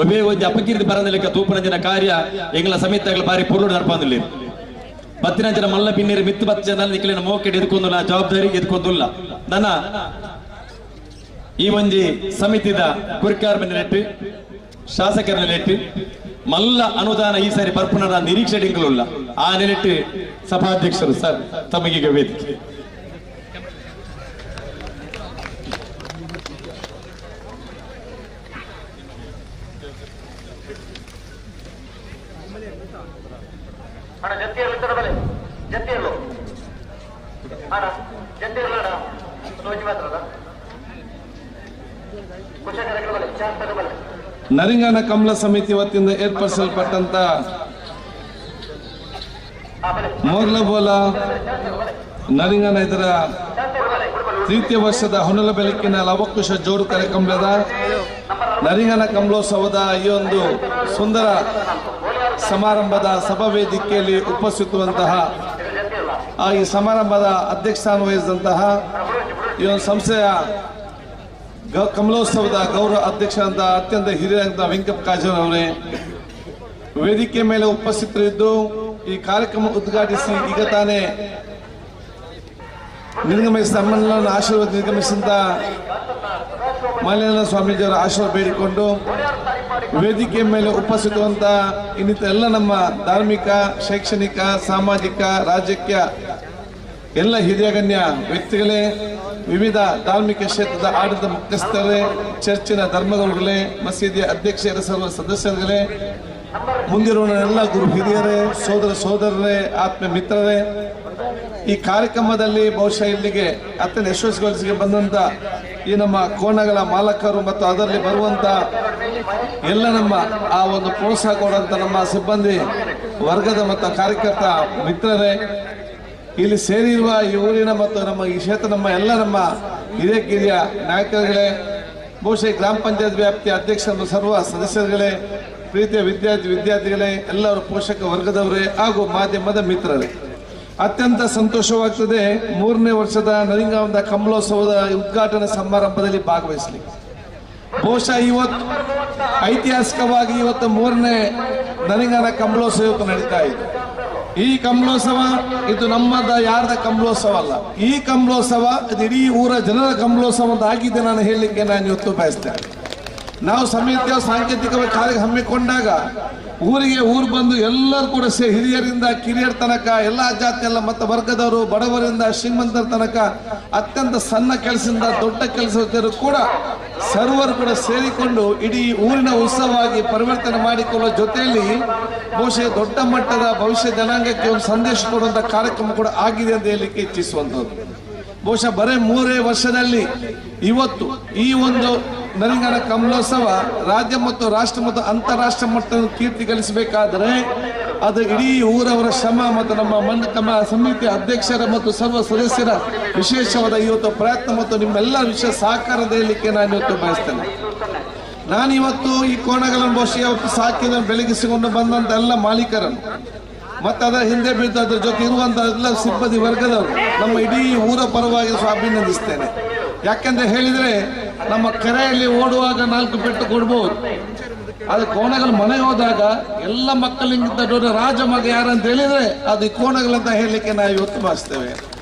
ಒಬ್ಬೇ ಒಂಜಿ ಅಪಕೀರ್ತಿ ಬರಂದಲೆಕ್ಕ ತೂಪನಂಜಿನ ಕಾರ್ಯ ಎಂಗ್ಲ ಸಮೇತ ಬಾರಿ ಪೊರ್ಲು ನಡ್ಪಂದಿಲ್ಲ ಬತ್ತಿನಂಚಿನ ಮಲ್ಲ ಪಿನ್ನೀರು ಮಿತ್ತು ಬಚ್ಚ ನಿಕ್ಲಿನ ಮೋಕೆಡ್ ಎದ್ಕೊಂದುಲ್ಲ ಜವಾಬ್ದಾರಿ ಎದ್ಕೊಂದುಲ್ಲ. ನನ್ನ ಈ ಒಂಜಿ ಸಮಿತಿದ ಗುರ್ಕಾರ್ ನೆಲೆಟ್ಟು ಶಾಸಕರ ನೆಲೆಟ್ಟು ಮಲ್ಲ ಅನುದಾನ ಈ ಸಾರಿ ಬರ್ಪುನ ನಿರೀಕ್ಷೆ ಡಿಂಗಲುಲ್ಲ ಆ ನೆಲೆಟ್ಟು ಸಭಾಧ್ಯಕ್ಷರು ಸರ್ ತಮಗೀಗ ವೇದಿಕೆ. ನರಿಂಗಾನ ಕಮಲ ಸಮಿತಿ ವತಿಯಿಂದ ಏರ್ಪಡಿಸಲ್ಪಟ್ಟಂತ ಮೋರ್ಲಬೋಲ ನರಿಂಗನ ಇದರ ತೃತೀಯ ವರ್ಷದ ಹೊನಲ ಬೆಳಕಿನ ಲವಕುಶ ಜೋರು ಕಾರ್ಯಕ್ರಮದ ನರಿಂಗನ ಕಮಲೋತ್ಸವದ ಈ ಒಂದು ಸುಂದರ ಸಮಾರಂಭದ ಸಭಾ ವೇದಿಕೆಯಲ್ಲಿ ಉಪಸ್ಥಿತರುವಂತಹ ಈ ಸಮಾರಂಭದ ಅಧ್ಯಕ್ಷಸ್ಥಾನ ವಹಿಸಿದಂತಹ ಈ ಒಂದು ಸಂಸ್ಥೆಯ ಕಮಲೋತ್ಸವದ ಗೌರವ ಅಧ್ಯಕ್ಷರಾದ ಅತ್ಯಂತ ಹಿರಿಯರಾದ ವೆಂಕಪ್ಪ ಕಾಜನವರೇ, ವೇದಿಕೆ ಮೇಲೆ ಉಪಸ್ಥಿತರಿದ್ದು ಈ ಕಾರ್ಯಕ್ರಮ ಉದ್ಘಾಟಿಸಿ ಈಗ ತಾನೇ ನಿರ್ಗಮಿಸಿದ ನಮ್ಮನ್ನು ಆಶೀರ್ವಾದ ನಿರ್ಗಮಿಸಿದಂಥ ಮಲ್ಲೇನ ಸ್ವಾಮೀಜಿಯವರ ಆಶೀರ್ವಾದ ಬೇಡಿಕೊಂಡು ವೇದಿಕೆ ಮೇಲೆ ಉಪಸ್ಥಿತರುವಂಥ ಇನ್ನಿತರ ಎಲ್ಲ ನಮ್ಮ ಧಾರ್ಮಿಕ, ಶೈಕ್ಷಣಿಕ, ಸಾಮಾಜಿಕ, ರಾಜಕೀಯ ಎಲ್ಲ ಹಿರಿಯ ಗಣ್ಯ ವ್ಯಕ್ತಿಗಳೇ, ವಿವಿಧ ಧಾರ್ಮಿಕ ಕ್ಷೇತ್ರದ ಆಡಳಿತ ಮುಖ್ಯಸ್ಥರೇ, ಚರ್ಚಿನ ಧರ್ಮಗುರುಗಳೇ, ಮಸೀದಿಯ ಅಧ್ಯಕ್ಷರ ಸರ್ವ ಸದಸ್ಯರುಗಳೇ, ಮುಂದಿರುವ ಎಲ್ಲ ಗುರು ಹಿರಿಯರೇ, ಸೋದರ ಸೋದರರೇ, ಆತ್ಮ ಮಿತ್ರರೇ, ಈ ಕಾರ್ಯಕ್ರಮದಲ್ಲಿ ಬಹುಶಃ ಇಲ್ಲಿಗೆ ಅತ್ಯಂತ ಯಶಸ್ವಿಗೊಳಿಸಿಗೆ ಬಂದಂಥ ಈ ನಮ್ಮ ಕೋಣಗಳ ಮಾಲಕರು ಮತ್ತು ಅದರಲ್ಲಿ ಬರುವಂಥ ಎಲ್ಲ ನಮ್ಮ ಆ ಒಂದು ಪ್ರೋತ್ಸಾಹ ಕೊಡುವಂಥ ನಮ್ಮ ಸಿಬ್ಬಂದಿ ವರ್ಗದ ಮತ್ತು ಕಾರ್ಯಕರ್ತ ಮಿತ್ರರೇ, ಇಲ್ಲಿ ಸೇರಿರುವ ಈ ಊರಿನ ಮತ್ತು ನಮ್ಮ ಈ ಕ್ಷೇತ್ರ ನಮ್ಮ ಎಲ್ಲ ನಮ್ಮ ಹಿರಿಯ ಕಿರಿಯ ನಾಯಕರುಗಳೇ, ಬಹುಶಃ ಗ್ರಾಮ ಪಂಚಾಯತ್ ವ್ಯಾಪ್ತಿಯ ಅಧ್ಯಕ್ಷರು ಸರ್ವ ಸದಸ್ಯರುಗಳೇ, ಪ್ರೀತಿಯ ವಿದ್ಯಾರ್ಥಿಗಳೇ, ಎಲ್ಲರ ಪೋಷಕ ವರ್ಗದವರೇ ಹಾಗೂ ಮಾಧ್ಯಮದ ಮಿತ್ರರೇ, ಅತ್ಯಂತ ಸಂತೋಷವಾಗ್ತದೆ ಮೂರನೇ ವರ್ಷದ ನರಿಂಗಾವನದ ಕಮಲೋತ್ಸವದ ಉದ್ಘಾಟನಾ ಸಮಾರಂಭದಲ್ಲಿ ಭಾಗವಹಿಸಲಿಕ್ಕೆ. ಬಹುಶಃ ಇವತ್ತು ಐತಿಹಾಸಿಕವಾಗಿ ಇವತ್ತು ಮೂರನೇ ನರಿಂಗನ ಕಮಲೋತ್ಸವ ಇವತ್ತು ನಡೀತಾ ಇದೆ. ಈ ಕಮಲೋತ್ಸವ ಇದು ನಮ್ಮದ ಯಾರದ ಕಮಲೋತ್ಸವ ಅಲ್ಲ, ಈ ಕಮಲೋತ್ಸವ ಇದು ಇಡೀ ಊರ ಜನರ ಕಮಲೋತ್ಸವ ಅಂತ ಆಗಿದೆ ನಾನು ಹೇಳಲಿಕ್ಕೆ ನಾನು ಇವತ್ತು ಬಯಸ್ತೇನೆ. ನಾವು ಸಮಿತಿಯ ಸಾಂಕೇತಿಕವಾಗಿ ಕಾರ್ಯ ಹಮ್ಮಿಕೊಂಡಾಗ ಊರಿಗೆ ಊರು ಬಂದು ಎಲ್ಲರೂ ಕೂಡ ಹಿರಿಯರಿಂದ ಕಿರಿಯರ ತನಕ ಎಲ್ಲ ಜಾತಿ ಎಲ್ಲ ಮತ್ತು ವರ್ಗದವರು, ಬಡವರಿಂದ ಶ್ರೀಮಂತರ ತನಕ, ಅತ್ಯಂತ ಸಣ್ಣ ಕೆಲಸದಿಂದ ದೊಡ್ಡ ಕೆಲಸದವರು ಕೂಡ ಸರ್ವರು ಕೂಡ ಸೇರಿಕೊಂಡು ಇಡೀ ಊರಿನ ಉತ್ಸವವಾಗಿ ಪರಿವರ್ತನೆ ಮಾಡಿಕೊಳ್ಳುವ ಜೊತೆಯಲ್ಲಿ ಬಹುಶಃ ದೊಡ್ಡ ಮಟ್ಟದ ಭವಿಷ್ಯ ಜನಾಂಗಕ್ಕೆ ಒಂದು ಸಂದೇಶ ಕೊಡುವಂಥ ಕಾರ್ಯಕ್ರಮ ಕೂಡ ಆಗಿದೆ ಅಂತ ಹೇಳಲಿಕ್ಕೆ ಇಚ್ಛಿಸುವಂಥದ್ದು. ಬಹುಶಃ ಬರೇ 3 ವರ್ಷದಲ್ಲಿ ಇವತ್ತು ಈ ಒಂದು ನರಿಂಗನ ಕಮಲೋತ್ಸವ ರಾಜ್ಯ ಮತ್ತು ರಾಷ್ಟ್ರ ಮತ್ತು ಅಂತಾರಾಷ್ಟ್ರ ಮಟ್ಟದ ಕೀರ್ತಿ ಗಳಿಸಬೇಕಾದರೆ ಅದು ಇಡೀ ಊರವರ ಶ್ರಮ ಮತ್ತು ನಮ್ಮ ಸಮಿತಿಯ ಅಧ್ಯಕ್ಷರ ಮತ್ತು ಸರ್ವ ಸದಸ್ಯರ ವಿಶೇಷವಾದ ಇವತ್ತು ಪ್ರಯತ್ನ ಮತ್ತು ನಿಮ್ಮೆಲ್ಲ ವಿಶೇಷ ಸಹಕಾರ ಹೇಳಲಿಕ್ಕೆ ನಾನು ಇವತ್ತು ಬಯಸ್ತೇನೆ. ನಾನಿವತ್ತು ಈ ಕೋಣಗಳನ್ನು ಬಹುಶಃ ಇವತ್ತು ಸಾಕಿದ ಬೆಳಗಿಸಿಕೊಂಡು ಬಂದಂಥ ಎಲ್ಲ ಮಾಲೀಕರನ್ನು ಮತ್ತು ಅದರ ಹಿಂದೆ ಬಿದ್ದು ಅದರ ಜೊತೆ ಇರುವಂಥ ಎಲ್ಲ ಸಿಬ್ಬಂದಿ ವರ್ಗದವರು ನಮ್ಮ ಇಡೀ ಊರ ಪರವಾಗಿ ಅಭಿನಂದಿಸ್ತೇನೆ. ಯಾಕೆಂತ ಹೇಳಿದರೆ ನಮ್ಮ ಕೆರೆಯಲ್ಲಿ ಓಡುವಾಗ 4 ಪೆಟ್ಟು ಕೊಡ್ಬೋದು, ಅದು ಕೋಣಗಳು ಮನೆಗೆ ಹೋದಾಗ ಎಲ್ಲ ಮಕ್ಕಳಿಗಿಂತ ದೊಡ್ಡ ರಾಜ ಮಗ ಯಾರಂತ ಹೇಳಿದರೆ ಅದು ಈ ಕೋಣಗಳಂತ ಹೇಳಲಿಕ್ಕೆ ನಾವು ಇವತ್ತು ಭಾವಿಸ್ತೇವೆ.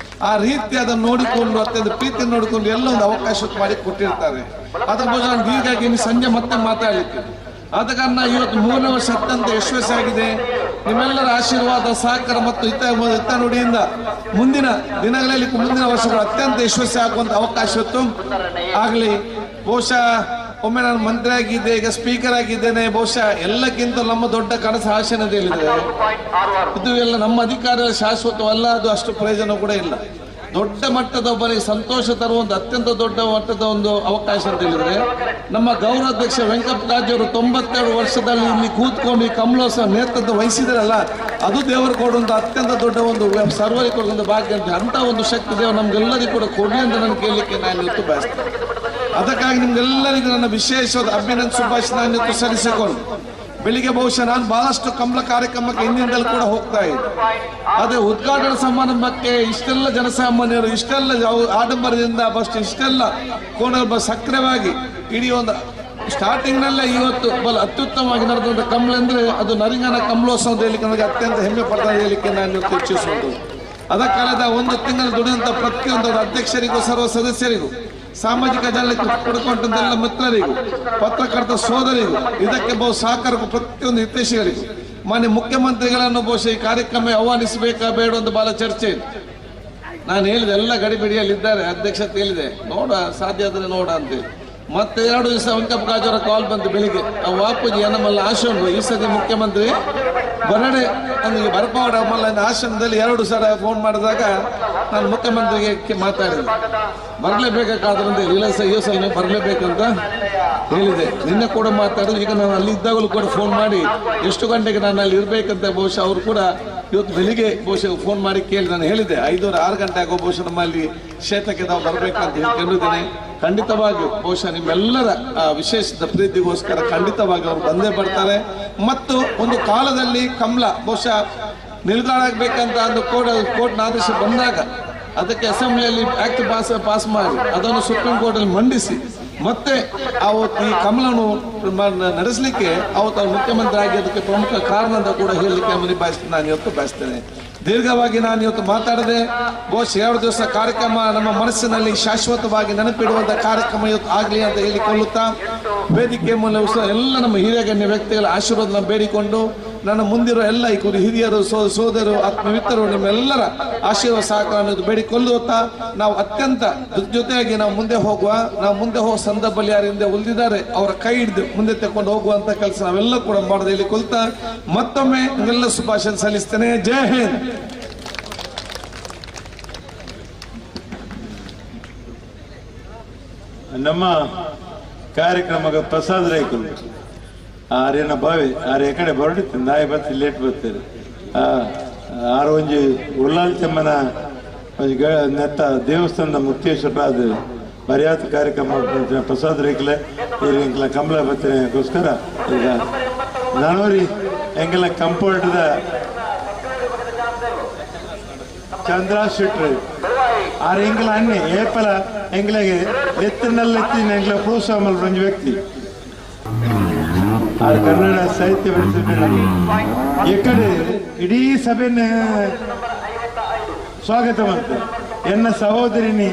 ಆ ರೀತಿ ಅದನ್ನು ನೋಡಿಕೊಂಡು ಅತ್ಯಂತ ಪ್ರೀತಿ ನೋಡಿಕೊಂಡು ಎಲ್ಲ ಒಂದು ಅವಕಾಶ ಮಾಡಿ ಕೊಟ್ಟಿರ್ತಾರೆ. ಅದರ ಬಗ್ಗೆ ನಾನು ದೀರ್ಘಾಗಿ ಇನ್ನು ಸಂಜೆ ಮತ್ತೆ ಮಾತಾಡಲಿಕ್ಕೆ. ಆದ ಕಾರಣ ಇವತ್ತು 3ನೇ ವರ್ಷ ಅತ್ಯಂತ ಯಶಸ್ವಿಯಾಗಿದೆ. ನಿಮ್ಮೆಲ್ಲರ ಆಶೀರ್ವಾದ, ಸಹಕಾರ ಮತ್ತು ಇತ್ತ ನುಡಿಯಿಂದ ಮುಂದಿನ ದಿನಗಳಲ್ಲಿ ಮುಂದಿನ ವರ್ಷಗಳು ಅತ್ಯಂತ ಯಶಸ್ವಿ ಆಗುವಂಥ ಅವಕಾಶ ಇತ್ತು ಆಗಲಿ. ಬಹುಶಃ ಒಮ್ಮೆ ನಾನು ಮಂತ್ರಿ ಆಗಿದ್ದೆ, ಈಗ ಸ್ಪೀಕರ್ ಆಗಿದ್ದೇನೆ. ಬಹುಶಃ ಎಲ್ಲಕ್ಕಿಂತ ನಮ್ಮ ದೊಡ್ಡ ಕನಸು ಆಶೆ ಹೇಳಿದರೆ ಇದು ಎಲ್ಲ ನಮ್ಮ ಅಧಿಕಾರ ಶಾಶ್ವತವಲ್ಲ, ಅದು ಅಷ್ಟು ಪ್ರಯೋಜನ ಕೂಡ ಇಲ್ಲ. ದೊಡ್ಡ ಮಟ್ಟದ ಒಬ್ಬರಿಗೆ ಸಂತೋಷ ತರುವಂತ ಅತ್ಯಂತ ದೊಡ್ಡ ಮಟ್ಟದ ಒಂದು ಅವಕಾಶ ಅಂತ ಹೇಳಿದ್ರೆ ನಮ್ಮ ಗೌರವಾಧ್ಯಕ್ಷ ವೆಂಕಪ್ಪ ಕಾಜಿ ಅವರು 92 ವರ್ಷದಲ್ಲಿ ಇಲ್ಲಿ ಕೂತ್ಕೊಂಡು ಈ ಕಮಲೋತ್ಸವ ನೇತೃತ್ವ ವಹಿಸಿದ್ರಲ್ಲ, ಅದು ದೇವರು ಕೊಡುವಂಥ ಅತ್ಯಂತ ದೊಡ್ಡ ಒಂದು ಸರ್ವರಿಗೆ ಕೊಡುವಂಥ ಭಾಗ್ಯ ಅಂತ ಅಂತ ಒಂದು ಶಕ್ತಿ ದೇವರು ನಮ್ಗೆಲ್ಲರಿಗೂ ಕೂಡ ಕೊಡಲಿ ಅಂತ ನಾನು ಕೇಳಲಿಕ್ಕೆ ನಾನು ಇವತ್ತು ಬಯಸ್ತೇನೆ. ಅದಕ್ಕಾಗಿ ನಿಮ್ಗೆಲ್ಲರಿಗೂ ನನ್ನ ವಿಶೇಷವಾದ ಅಭಿನಂದನೆ ಶುಭಾಶಯ ನಾನು ಇವತ್ತು ಸಲ್ಲಿಸಿಕೊಂಡು ಬೆಳಿಗ್ಗೆ ಬಹುಶಃ ನಾನು ಬಹಳಷ್ಟು ಕಮಲ ಕಾರ್ಯಕ್ರಮಕ್ಕೆ ಹಿಂದಿನಿಂದಲೂ ಕೂಡ ಹೋಗ್ತಾ ಇದ್ದೆ. ಆದರೆ ಉದ್ಘಾಟನಾ ಸಮಾರಂಭಕ್ಕೆ ಇಷ್ಟೆಲ್ಲ ಜನಸಾಮಾನ್ಯರು ಇಷ್ಟೆಲ್ಲ ಆಡಂಬರದಿಂದ ಬಸ್ ಇಷ್ಟೆಲ್ಲ ಕೋಣಲ್ ಸಕ್ರಿಯವಾಗಿ ಇಡೀ ಒಂದು ಸ್ಟಾರ್ಟಿಂಗ್ನಲ್ಲೇ ಇವತ್ತು ಬಲ ಅತ್ಯುತ್ತಮವಾಗಿ ನಡೆದಂಥ ಕಮಲ ಅಂದರೆ ಅದು ನರಿಂಗನ ಕಮಲೋತ್ಸವ ಅಂತ ಹೇಳಲಿಕ್ಕೆ ನನಗೆ ಅತ್ಯಂತ ಹೆಮ್ಮೆ ಪಡ್ತಾ ಹೇಳಲಿಕ್ಕೆ ನಾನು ಇವತ್ತು ಇಚ್ಛಿಸುವುದು. ಅದಕ್ಕಾಲದ ಒಂದು ತಿಂಗಳು ದುಡಿದಂಥ ಪ್ರತಿಯೊಂದು ಅಧ್ಯಕ್ಷರಿಗೂ ಸರ್ವ ಸದಸ್ಯರಿಗೂ ಸಾಮಾಜಿಕ ಜಾಲಕ್ಕೆ ಪಡ್ಕೊಂಡಂತೆಲ್ಲ ಮಿತ್ರರಿಗೂ ಪತ್ರಕರ್ತ ಸೋದರಿಗೂ ಇದಕ್ಕೆ ಬಹು ಸಹಕಾರಕ್ಕೂ ಪ್ರತಿಯೊಂದು ಹಿತೈಷಿಗಳಿಗೂ ಮಾನ್ಯ ಮುಖ್ಯಮಂತ್ರಿಗಳನ್ನು ಬಹುಶಃ ಈ ಕಾರ್ಯಕ್ರಮ ಆಹ್ವಾನಿಸಬೇಕಾ ಬೇಡ ಅಂತ ಬಹಳ ಚರ್ಚೆ ಇದೆ. ನಾನು ಹೇಳಿದೆ ಎಲ್ಲ ಗಡಿಬಿಡಿಯಲ್ಲಿದ್ದಾರೆ, ಅಧ್ಯಕ್ಷತೆ ಹೇಳಿದೆ ನೋಡ ಸಾಧ್ಯ ಆದರೆ ನೋಡ ಅಂತೇಳಿ. ಮತ್ತೆ 2 ದಿವಸ ವೆಂಕಪ್ಪ ಕಾಜವರ ಕಾಲ್ ಬಂತು ಬೆಳಿಗ್ಗೆ, ವಾಪುಜಿ ನಮ್ಮಲ್ಲ ಆಶ್ರಮ ಈ ಸತಿ ಮುಖ್ಯಮಂತ್ರಿ ಬರಡೆ ನನಗೆ ಬರಪಾಡ ಮಲ್ಲ ಆಶ್ರಮದಲ್ಲಿ 2 ಸಲ ಫೋನ್ ಮಾಡಿದಾಗ ನಾನು ಮುಖ್ಯಮಂತ್ರಿಗೆ ಮಾತಾಡಿದೆ, ಬರಲೇಬೇಕಾದ್ರಿಂದ ಇಲ್ಲ ಸರ್ ಈ ಸಲ ನೀವು ಬರಲೇಬೇಕಂತ ಹೇಳಿದೆ. ನಿನ್ನೆ ಕೂಡ ಮಾತಾಡಿದ್ರು, ಈಗ ನಾನು ಅಲ್ಲಿ ಇದ್ದಾಗಲೂ ಕೂಡ ಫೋನ್ ಮಾಡಿ ಎಷ್ಟು ಗಂಟೆಗೆ ನಾನು ಅಲ್ಲಿ ಇರಬೇಕಂತ ಬಹುಶಃ ಅವರು ಕೂಡ ಇವತ್ತು ಬೆಳಿಗ್ಗೆ ಬಹುಶಃ ಫೋನ್ ಮಾಡಿ ಕೇಳಿ ನಾನು ಹೇಳಿದೆ 5:30-6 ಗಂಟೆ ಆಗೋ ಬಹುಶಃ ನಮ್ಮಲ್ಲಿ ಕ್ಷೇತ್ರಕ್ಕೆ ನಾವು ಬರಬೇಕಂತ ಹೇಳಿ ಕೇಳಿದ್ದೇನೆ. ಖಂಡಿತವಾಗಿಯೂ ಬಹುಶಃ ನಿಮ್ಮೆಲ್ಲರ ವಿಶೇಷದ ಪ್ರೀತಿಗೋಸ್ಕರ ಖಂಡಿತವಾಗಿ ಅವರು ಬಂದೇ ಬರ್ತಾರೆ. ಮತ್ತು ಒಂದು ಕಾಲದಲ್ಲಿ ಕಮಲ ಬಹುಶಃ ನಿಲ್ದಾಣ ಆಗಬೇಕಂತ ಒಂದು ಕೋರ್ಟ್ನ ಆದೇಶ ಬಂದಾಗ ಅದಕ್ಕೆ ಅಸೆಂಬ್ಲಿಯಲ್ಲಿ ಆಕ್ಟ್ ಪಾಸ್ ಮಾಡಿ ಅದನ್ನು ಸುಪ್ರೀಂ ಕೋರ್ಟಲ್ಲಿ ಮಂಡಿಸಿ ಮತ್ತೆ ಅವತ್ತು ಈ ಕಮಲನ್ನು ನಡೆಸಲಿಕ್ಕೆ ಅವತ್ತು ಅವರು ಮುಖ್ಯಮಂತ್ರಿ ಆಗಿ ಅದಕ್ಕೆ ಪ್ರಮುಖ ಕಾರಣ ಅಂತ ಕೂಡ ಹೇಳಲಿಕ್ಕೆ ನಾನು ಇವತ್ತು ಬಯಸ್ತೇನೆ. ದೀರ್ಘವಾಗಿ ನಾನು ಇವತ್ತು ಮಾತಾಡದೆ ಬಹುಶಃ 2 ದಿವಸ ಕಾರ್ಯಕ್ರಮ ನಮ್ಮ ಮನಸ್ಸಿನಲ್ಲಿ ಶಾಶ್ವತವಾಗಿ ನೆನಪಿಡುವಂಥ ಕಾರ್ಯಕ್ರಮ ಇವತ್ತು ಆಗಲಿ ಅಂತ ಹೇಳಿಕೊಳ್ಳುತ್ತಾ ವೇದಿಕೆ ಮೂಲಕ ಎಲ್ಲ ನಮ್ಮ ಹಿರಿಯ ಗಣ್ಯ ವ್ಯಕ್ತಿಗಳ ಆಶೀರ್ವಾದನ ಬೇಡಿಕೊಂಡು ನನ್ನ ಮುಂದಿರುವ ಎಲ್ಲ ಈ ಕುರಿ ಹಿರಿಯರು, ಸೋದರರು, ಆತ್ಮಮಿತ್ರರು ನಿಮ್ಮೆಲ್ಲರ ಆಶೀರ್ವಾದ ಸಹಕಾರ ಬೇಡಿಕೊಳ್ಳುತ್ತಾ ನಾವು ಅತ್ಯಂತ ಜೊತೆಯಾಗಿ ನಾವು ಮುಂದೆ ಹೋಗುವ, ನಾವು ಮುಂದೆ ಹೋಗುವ ಸಂದರ್ಭದಲ್ಲಿ ಯಾರು ಹಿಂದೆ ಉಳಿದಿದ್ದಾರೆ ಅವರ ಕೈ ಹಿಡಿದು ಮುಂದೆ ತಗೊಂಡು ಹೋಗುವಂತ ಕೆಲಸ ನಾವೆಲ್ಲ ಕೂಡ ಮಾಡೋದು ಹೇಳಿಕೊಳ್ತಾ ಮತ್ತೊಮ್ಮೆ ನಿಮ್ಮೆಲ್ಲ ಶುಭಾಶಯ ಸಲ್ಲಿಸ್ತೇನೆ. ಜೈ ಹಿಂದ್. ನಮ್ಮ ಕಾರ್ಯಕ್ರಮಕ್ಕೆ ಪ್ರಸಾದ್ ರೈಕುಲು ಆರೇನ ಬಾವಿ ಆರು ಕಡೆ ಬರಡಿತ್ತು ನಾಯಿ ಬತ್ತಿ ಲೇಟ್ ಬರ್ತಾರೆ. ಆರು ಒಂಜಿ ಉಲ್ಲಾಲ್ ಚೆಮ್ಮನ ನೆತ್ತ ದೇವಸ್ಥಾನದ ಮುಕ್ತೇಶ್ವರ ಅದು ಮರ್ಯಾದ ಕಾರ್ಯಕ್ರಮ ಪ್ರಸಾದ್ ರೇಖಲೆ ಎಂಕಲ ಕಮಲ ಬತ್ತನೆಗೋಸ್ಕರ ಈಗ ನಾನೋರಿ ಎಂಗೆಲ್ಲ ಕಂಪೌಂಡ್ದ ಚಂದ್ರ ಶೆಟ್ರು ಆರು ಎಂಕಲ ಅಣ್ಣೆ ಏಪಲ ಎಂಗ್ಲಿಗೆ ಎತ್ತಿನಲ್ಲೆತ್ತಿನ ಎಂಗ್ಲ ಪ್ರೋತ್ಸಾಹ ಮಲ್ಪೊಂಜಿ ವ್ಯಕ್ತಿ. ಆರು ಕನ್ನಡ ಸಾಹಿತ್ಯ ಎಕಡೆ ಇಡೀ ಸಭೆನ ಸ್ವಾಗತ ಮಾಡ್ತಾರೆ. ಎನ್ನ ಸಹೋದರಿನಿ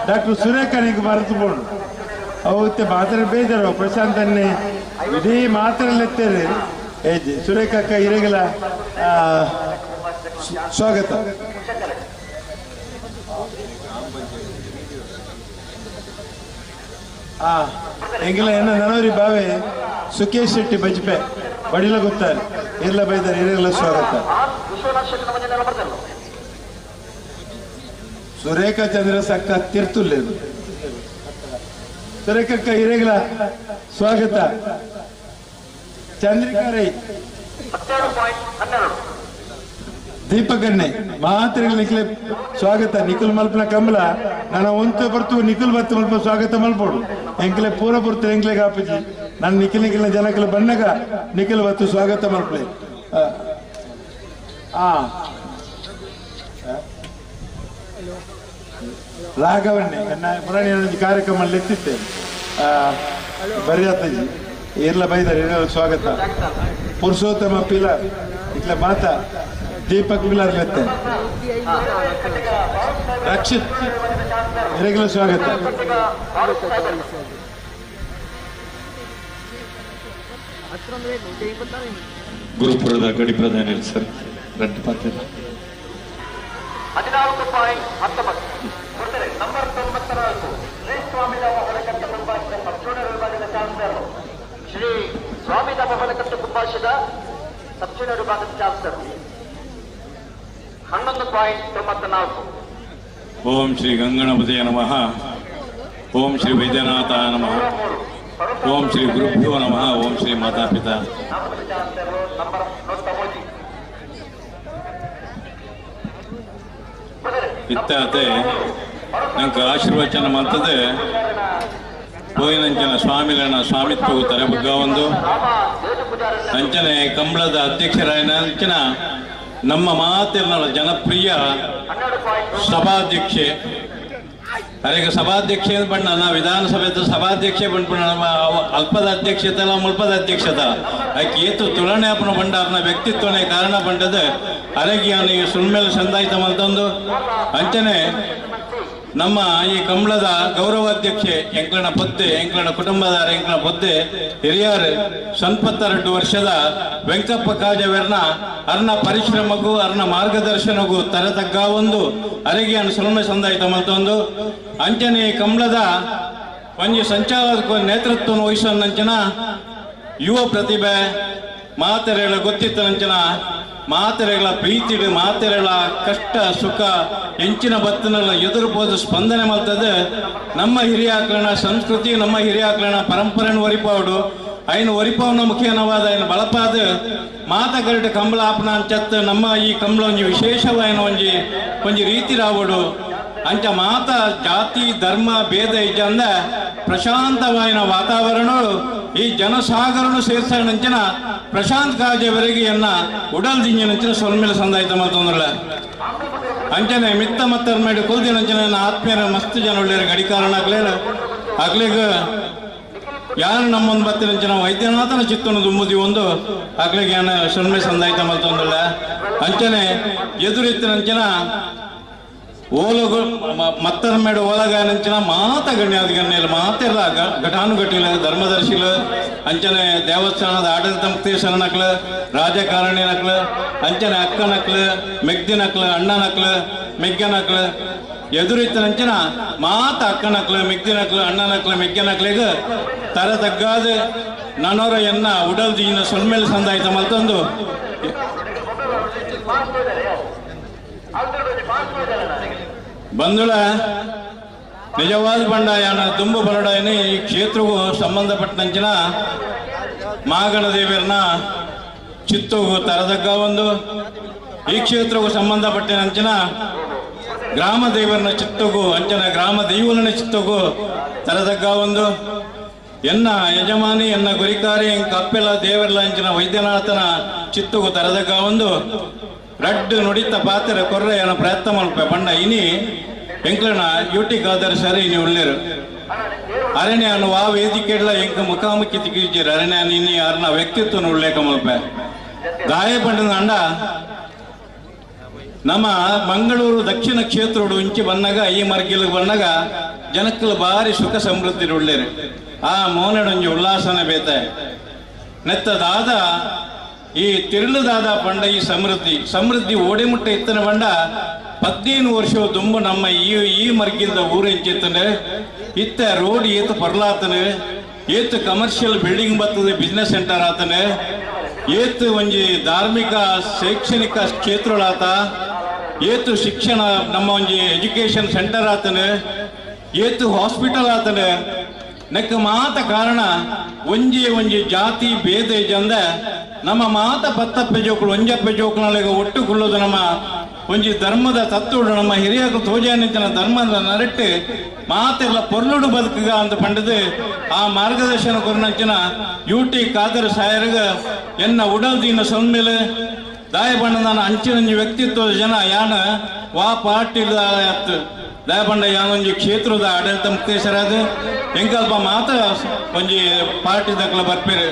ಡಾಕ್ಟರ್ ಸುರೇಖನಿಗೆ ಮರೆತು ಬೋಡು ಅವತ್ತೆ ಮಾತ್ರ ಬೇಜಾರು ಪ್ರಶಾಂತನ್ನೇ ಇಡೀ ಮಾತ್ರಲ್ಲೆತ್ತೇನೆ ಏಜ್ ಸುರೇಖಕ್ಕ ಹಿರೇಗಲ ಸ್ವಾಗತ. ಎಂಗೆಲ್ಲ ಎನ್ನ ನನೋರಿ ಬಾವೆ ಸುಕೇಶ್ ಶೆಟ್ಟಿ ಬಜ್ಪೆ ಬಡಿಲ ಗೊತ್ತಾರೆ ಎಲ್ಲ ಬೈದಾರೆ ಹಿರೇಗಲ ಸ್ವಾಗತ. ಸುರೇಖಾ ಚಂದ್ರ ಸಕ್ಕ ತಿರ್ತುಲ್ಲೇನು ಸುರೇಖಕ್ಕ ಹಿರೇಗಲ ಸ್ವಾಗತ. ಚಂದ್ರಿಕಾ ರೈ ದೀಪಕನ್ನೆ ಮಾತ್ರೆಗಳ ನಿಖಲೆ ಸ್ವಾಗತ. ನಿಖಿಲ್ ಮಲ್ಪನ ಕಮಲ ನನ್ನ ಒಂತ ಬರ್ತು ನಿಖಿಲ್ ಬತ್ತು ಮಲ್ಪ ಸ್ವಾಗತ ಮಲ್ಪೋಡು ಎಂಕಲೆ ಪೂರ ಪುರ್ತು ಎಂಕ್ಲೆ ಕಾಪಜಿ ನನ್ನ ನಿಖಿಲ್ ನಿಖಿಲ್ನ ಜನಕಲ ಬನ್ನಗ ನಿಖಿಲ್ ಬತ್ತು ಸ್ವಾಗತ ಮಲ್ಪಲೆ. ರಾಘವನ್ನೇ ನನ್ನ ಪುರಾಣಿ ಕಾರ್ಯಕ್ರಮ ಎತ್ತಿತ್ತೆ ಬರಿಯಾತಜಿ ಇರ್ಲ ಬೈದಾರೆ ಸ್ವಾಗತ. ಪುರುಷೋತ್ತಮ ಪಿಲಾರ್ ಇಟ್ಲ ಮಾತಾ ದೀಪಕ್ ಪಿಲಾರ್ ಲೆತ್ತೆ ರಕ್ಷಿತ್ ಹಿರೇಗಲ ಸ್ವಾಗತ. ಗುರುಪುರದ ಗಡಿ ಪ್ರಧಾನಿ ಸರ್ ರೆಡ್ಡಿ ಪಾಟೀಲ್ 14.19 ನಂಬರ್ 94 ಶ್ರೀ ಸ್ವಾಮಿಧಾಮ ಹೊರಕಟ್ಟು ಕುಂಬಾಷದ ಸಬ್ಜೂನಿಯರ್ ವಿಭಾಗದ ಚಾನ್ಸಲರ್ ಶ್ರೀ ಸ್ವಾಮಿಧಾಮ ಹೊರಕಟ್ಟು ಕುಂಬಾಷದ ಸಬ್ಜೂನಿಯರ್ ವಿಭಾಗದ ಚಾನ್ಸಲರ್ 11.94. ಓಂ ಶ್ರೀ ಗಂಗಣಪತಿಯ ನಮಃ. ಓಂ ಶ್ರೀ ವೈದ್ಯನಾಥ ನಮಃ. ಓಂ ಶ್ರೀ ಗುರುಭ್ಯೋ ನಮಃ. ಓಂ ಶ್ರೀ ಮಾತಾಪಿತಾ. ಇತ್ತಾತೆ ನಂಗೆ ಆಶೀರ್ವಚನ ಮಾಡ್ತದೆ ಪೋಯಿನಂಚನ ಸ್ವಾಮಿಲನ ಸ್ವಾಮಿತ್ವವು ತಲೆಬಗ್ಗ ಒಂದು ಅಂಚನೆ ಕಂಬಳದ ಅಧ್ಯಕ್ಷರಾಯನ ಅಂಚನ ನಮ್ಮ ಮಾತಿನ ಜನಪ್ರಿಯ ಸಭಾಧ್ಯಕ್ಷೆ ಅರೆಗೆ ಸಭಾಧ್ಯಕ್ಷೆ ಬಣ್ಣ ವಿಧಾನಸಭೆ ಸಭಾಧ್ಯಕ್ಷೆ ಬಂದ್ಬಿಡ ಅಲ್ಪದ ಅಧ್ಯಕ್ಷತೆ ಅಲ್ಲ ಮುಲ್ಪದ ಅಧ್ಯಕ್ಷತೆ ಆಕೆ ಏತು ತುಲನೆ ಅಪ್ಪನ ಬಂಡಾರನ ವ್ಯಕ್ತಿತ್ವನೇ ಕಾರಣ ಬಂಡದ ಅರೆಗೆ ಅವನಿಗೆ ಸುಣ್ಮೇಲೆ ಸಂದಾಯಿತ ಮಲ್ತೊಂದು ಅಂಚನೆ ನಮ್ಮ ಈ ಕಂಬಳದ ಗೌರವಾಧ್ಯಕ್ಷೆ ಎಂಕ್ಲನ ಪೊದ್ದೆ ಎಂಕ್ಲನ ಕುಟುಂಬದಾರ ಎಂಕ್ಲನ ಪೊದ್ದೆ ಹಿರಿಯರು 72 ವರ್ಷದ ವೆಂಕಪ್ಪ ಕಾಜವೆರ್ನ ಅರ್ನ ಪರಿಶ್ರಮಗೂ ಅರ್ನ ಮಾರ್ಗದರ್ಶನಗೂ ತರತಗ್ಗ ಒಂದು ಅರೆಗೆಯನ್ನು ಸುಲಭ ಸಂದಾಯಿತ ಮಲ್ತೊಂದು ಅಂಚನೆ ಕಂಬಳದ ಒಂಜಿ ಸಂಚಾಲಕ ನೇತೃತ್ವವನ್ನು ವಹಿಸುವಂಚನ ಯುವ ಪ್ರತಿಭೆ ಮಾತೆರೆಗಳ ಗೊತ್ತಿತ್ತನಂಚನ ಮಾತೆರೆಗಳ ಪ್ರೀತಿಡು ಮಾತೆರೆಗಳ ಕಷ್ಟ ಸುಖ ಎಂಚಿನ ಬತ್ತನೆಲ್ಲ ಎದುರುಪೋದು ಸ್ಪಂದನೆ ಮಾಡ್ತದೆ ನಮ್ಮ ಹಿರಿಯಾಕರಣ ಸಂಸ್ಕೃತಿ ನಮ್ಮ ಹಿರಿಯಾಕರಣ ಪರಂಪರೆಯನ್ನು ಒರಿಪಾಡು ಐನು ಒರಿಪವನ ಮುಖೇನವಾದ ಐನು ಬಳಪಾದ ಮಾತ ಕರಟ ಕಂಬಳ ಆಪನ ಅಂಚತ್ ನಮ್ಮ ಈ ಕಂಬಳ ಒಂಜಿ ವಿಶೇಷವಾಯಿನ ಒಂಜಿ ಒಂಜಿ ರೀತಿ ರಾವಡು ಅಂಚ ಮಾತ ಜಾತಿ ಧರ್ಮ ಭೇದ ಇಜ್ಜಂದ ಪ್ರಶಾಂತವಾಯಿನ ವಾತಾವರಣ ಈ ಜನಸಾಗರನು ಸೇರ್ಸಂಚಿನ ಪ್ರಶಾಂತ್ ಕಾಜೆವರೆಗೆ ಎನ್ನ ಉಡಲ್ ದಿಂಜಿನಂಚಿನ ಸೊಲ್ಮೇಲೆ ಸಂದಾಯಿತ ಮತ್ತೊಂದ್ರಲ್ಲ ಅಂಚನೆ ಮಿತ್ತ ಮತ್ತರ ಮೇಲೆ ಕುಲ್ದಿನಂಚಿನ ಆತ್ಮೀಯರ ಮಸ್ತ್ ಜನ ಒಳ್ಳೆಯರು ಗಡಿಕಾರನಾಗ್ಲೇರ ಅಗ್ಲಿಗ ಯಾರು ನಮ್ಮೊಂದು ಬತ್ತಿನಂಚಿನ ವೈದ್ಯನಾಥನ ಚಿತ್ತನ್ನು ದುಮ್ಮುದಿ ಒಂದು ಅಗ್ಲಿಗೆ ಏನ ಸೊಲ್ಮೆ ಸಂದಾಯಿತ ಮತ್ತೊಂದಲ್ಲ ಅಂಚನೆ ಎದುರಿತ್ತಿನಂಚಿನ ಓಲಗು ಮತ್ತರ ಮೇಡ ಓಲಗಾನಂಚಿನ ಮಾತ ಗಣ್ಯಾದ ಗಣ್ಯರು ಮಾತೆಲ್ಲ ಘಟಾನುಘಟಿಲ ಧರ್ಮದರ್ಶಿಲು ಅಂಚನೆ ದೇವಸ್ಥಾನದ ಆಡಳಿತ ಮುಕ್ತೇಶ್ವರನಕ್ಲು ರಾಜಕಾರಣಿನಕ್ಲು ಅಂಚನೆ ಅಕ್ಕನಕ್ಲು ಮೆಗ್ದಿನಕ್ಲು ಅಣ್ಣನಕ್ಲು ಮೆಗ್ಗನಕ್ಲು ಎದುರಿತ್ತನಂಚಿನ ಮಾತ ಅಕ್ಕನಕ್ಲು ಮೆಗ್ದಿನಕ್ಲು ಅಣ್ಣನಕ್ಲು ಮೆಗ್ಗನಕ್ಲಿಗೆ ತರ ತಗ್ಗಾದ ನನೋರ ಎನ್ನ ಉಡಲ್ ದಿನ ಸೊಲ್ಮೇಲೆ ಸಂದಾಯಿತ ಮತ್ತೊಂದು ಬಂಧುಳ ನಿಜವಾದ ಬಂಡಾಯನ ತುಂಬು ಬರಡಾಯನಿ ಈ ಕ್ಷೇತ್ರಗೂ ಸಂಬಂಧಪಟ್ಟಂಚಿನ ಮಾಗಣದೇವಿಯರನ್ನ ಚಿತ್ತೋಗು ತರದಗ್ಗ ಒಂದು ಈ ಕ್ಷೇತ್ರಗೂ ಸಂಬಂಧಪಟ್ಟಿನಂಚಿನ ಗ್ರಾಮ ದೇವರನ್ನ ಚಿತ್ತೋಗು ಅಂಚನ ಗ್ರಾಮ ದೈವಲನ ಚಿತ್ತೋಗು ತರದಗ್ಗ ಒಂದು ಎನ್ನ ಯಜಮಾನಿ ಎನ್ನ ಗುರಿಕಾರಿ ಕಪ್ಪೆಲ ದೇವರಲ ಅಂಚಿನ ವೈದ್ಯನಾಥನ ಚಿತ್ತೋಗು ತರದಗ್ಗ ಒಂದು ರಡ್ಡು ನುಡಿತ ಪಾತ್ರ ಕೊರ್ರೆಯನ ಪ್ರಯತ್ನ ಮಲ್ಪೆ ಬಣ್ಣ ಇನಿ ಎಂಕ್ಲನ ಯೂಟಿ ಖಾದರ್ ಸರಿ ಇನಿ ಉಳ್ಳೇರು ಅರಣ್ಯ ವಾ ವೇದಿಕೆಡ್ಲ ಎಂಕ ಮುಖಾಮುಖಿ ತಿಕ್ಕಿಜ್ಜಿರು ಅರಣ್ಯ ಇನಿ ಅರ್ನ ವ್ಯಕ್ತಿತ್ವನ ಉಲ್ಲೇಖ ಮಲ್ಪೆ ದಾಯ ಪಂಡನ ಅಂಡ ನಮ್ಮ ಮಂಗಳೂರು ದಕ್ಷಿಣ ಕ್ಷೇತ್ರೋಡು ಇಂಚಿ ಬನ್ನಗ ಈ ಮರ್ಗಿಲ್ಗೆ ಬನ್ನಗ ಜನಕ್ಕಲು ಬಾರಿ ಸುಖ ಸಮೃದ್ಧಿ ಉಳ್ಳೇರು ಆ ಮೋನಡೊಂಜಿ ಉಲ್ಲಾಸನ ಬೇತೆ ನೆತ್ತದಾದ ಈ ತಿರುಳುದಾದ ಪಂಡ ಈ ಸಮೃದ್ಧಿ ಸಮೃದ್ಧಿ ಓಡಿಮುಟ್ಟ ಇತ್ತನ ಬಂಡ 15 ವರ್ಷ ದುಂಬು ನಮ್ಮ ಈ ಈ ಮರ್ಗಿಲ್ದ ಊರು ಎಂಚಿತ್ತನೆ ಇತ್ತ ರೋಡ್ ಏತು ಪರ್ಲಾತನೆ ಏತು ಕಮರ್ಷಿಯಲ್ ಬಿಲ್ಡಿಂಗ್ ಬರ್ತದೆ ಬಿಸ್ನೆಸ್ ಸೆಂಟರ್ ಆತನೆ ಏತು ಒಂಜಿ ಧಾರ್ಮಿಕ ಶೈಕ್ಷಣಿಕ ಕ್ಷೇತ್ರಗಳಾತ ಏತು ಶಿಕ್ಷಣ ನಮ್ಮ ಒಂಜಿ ಎಜುಕೇಶನ್ ಸೆಂಟರ್ ಆತನೆ ಏತು ಹಾಸ್ಪಿಟಲ್ ಆತನೆ ನೆಕ್ಕ ಮಾತ ಕಾರಣ ಒಂಜಿ ಒಂಜಿ ಜಾತಿ ಭೇದ ಇಜಂದ ನಮ್ಮ ಮಾತ ಪತ್ತಪ್ಪೆ ಜೋಕುಲು ಒಂಜಪ್ಪೆ ಜೋಕುಗಳಿಗೆ ಒಟ್ಟು ಕುಳ್ಳೋದು ನಮ್ಮ ಒಂಜಿ ಧರ್ಮದ ತತ್ವಡು ನಮ್ಮ ಹಿರಿಯರು ತೋಜಾನಿಂಚಿನ ಧರ್ಮದ ನರಟ್ಟು ಮಾತೆಲ್ಲ ಪೊರ್ಲುಡು ಬದುಕುಗ ಅಂತ ಪಂಡದು ಆ ಮಾರ್ಗದರ್ಶನ ಕೊರನಂಚಿನ ಯೂಟಿ ಖಾದರ್ ಸಾಯರ್ಗ ಎನ್ನ ಉಡಲ್ ದಿನ ಸೊನ್ಮೇಲೆ ದಾಯ ಬಣ್ಣದ ಅಂಚಿನಂಜಿ ವ್ಯಕ್ತಿತ್ವದ ಜನ ಯಾನ ವಾ ಪಾರ್ಟಿ ದಯಪಂಡ ಯಾನೊಂಜಿ ಕ್ಷೇತ್ರದ ಆಡಳಿತ ಮುಕ್ತೇಶ್ವರಾದ ಎಂಕಲ್ಪ ಮಾತ್ರ ಒಂಜಿ ಪಾರ್ಟಿ ದಕ್ಕಲ ಬರ್ಪೇರು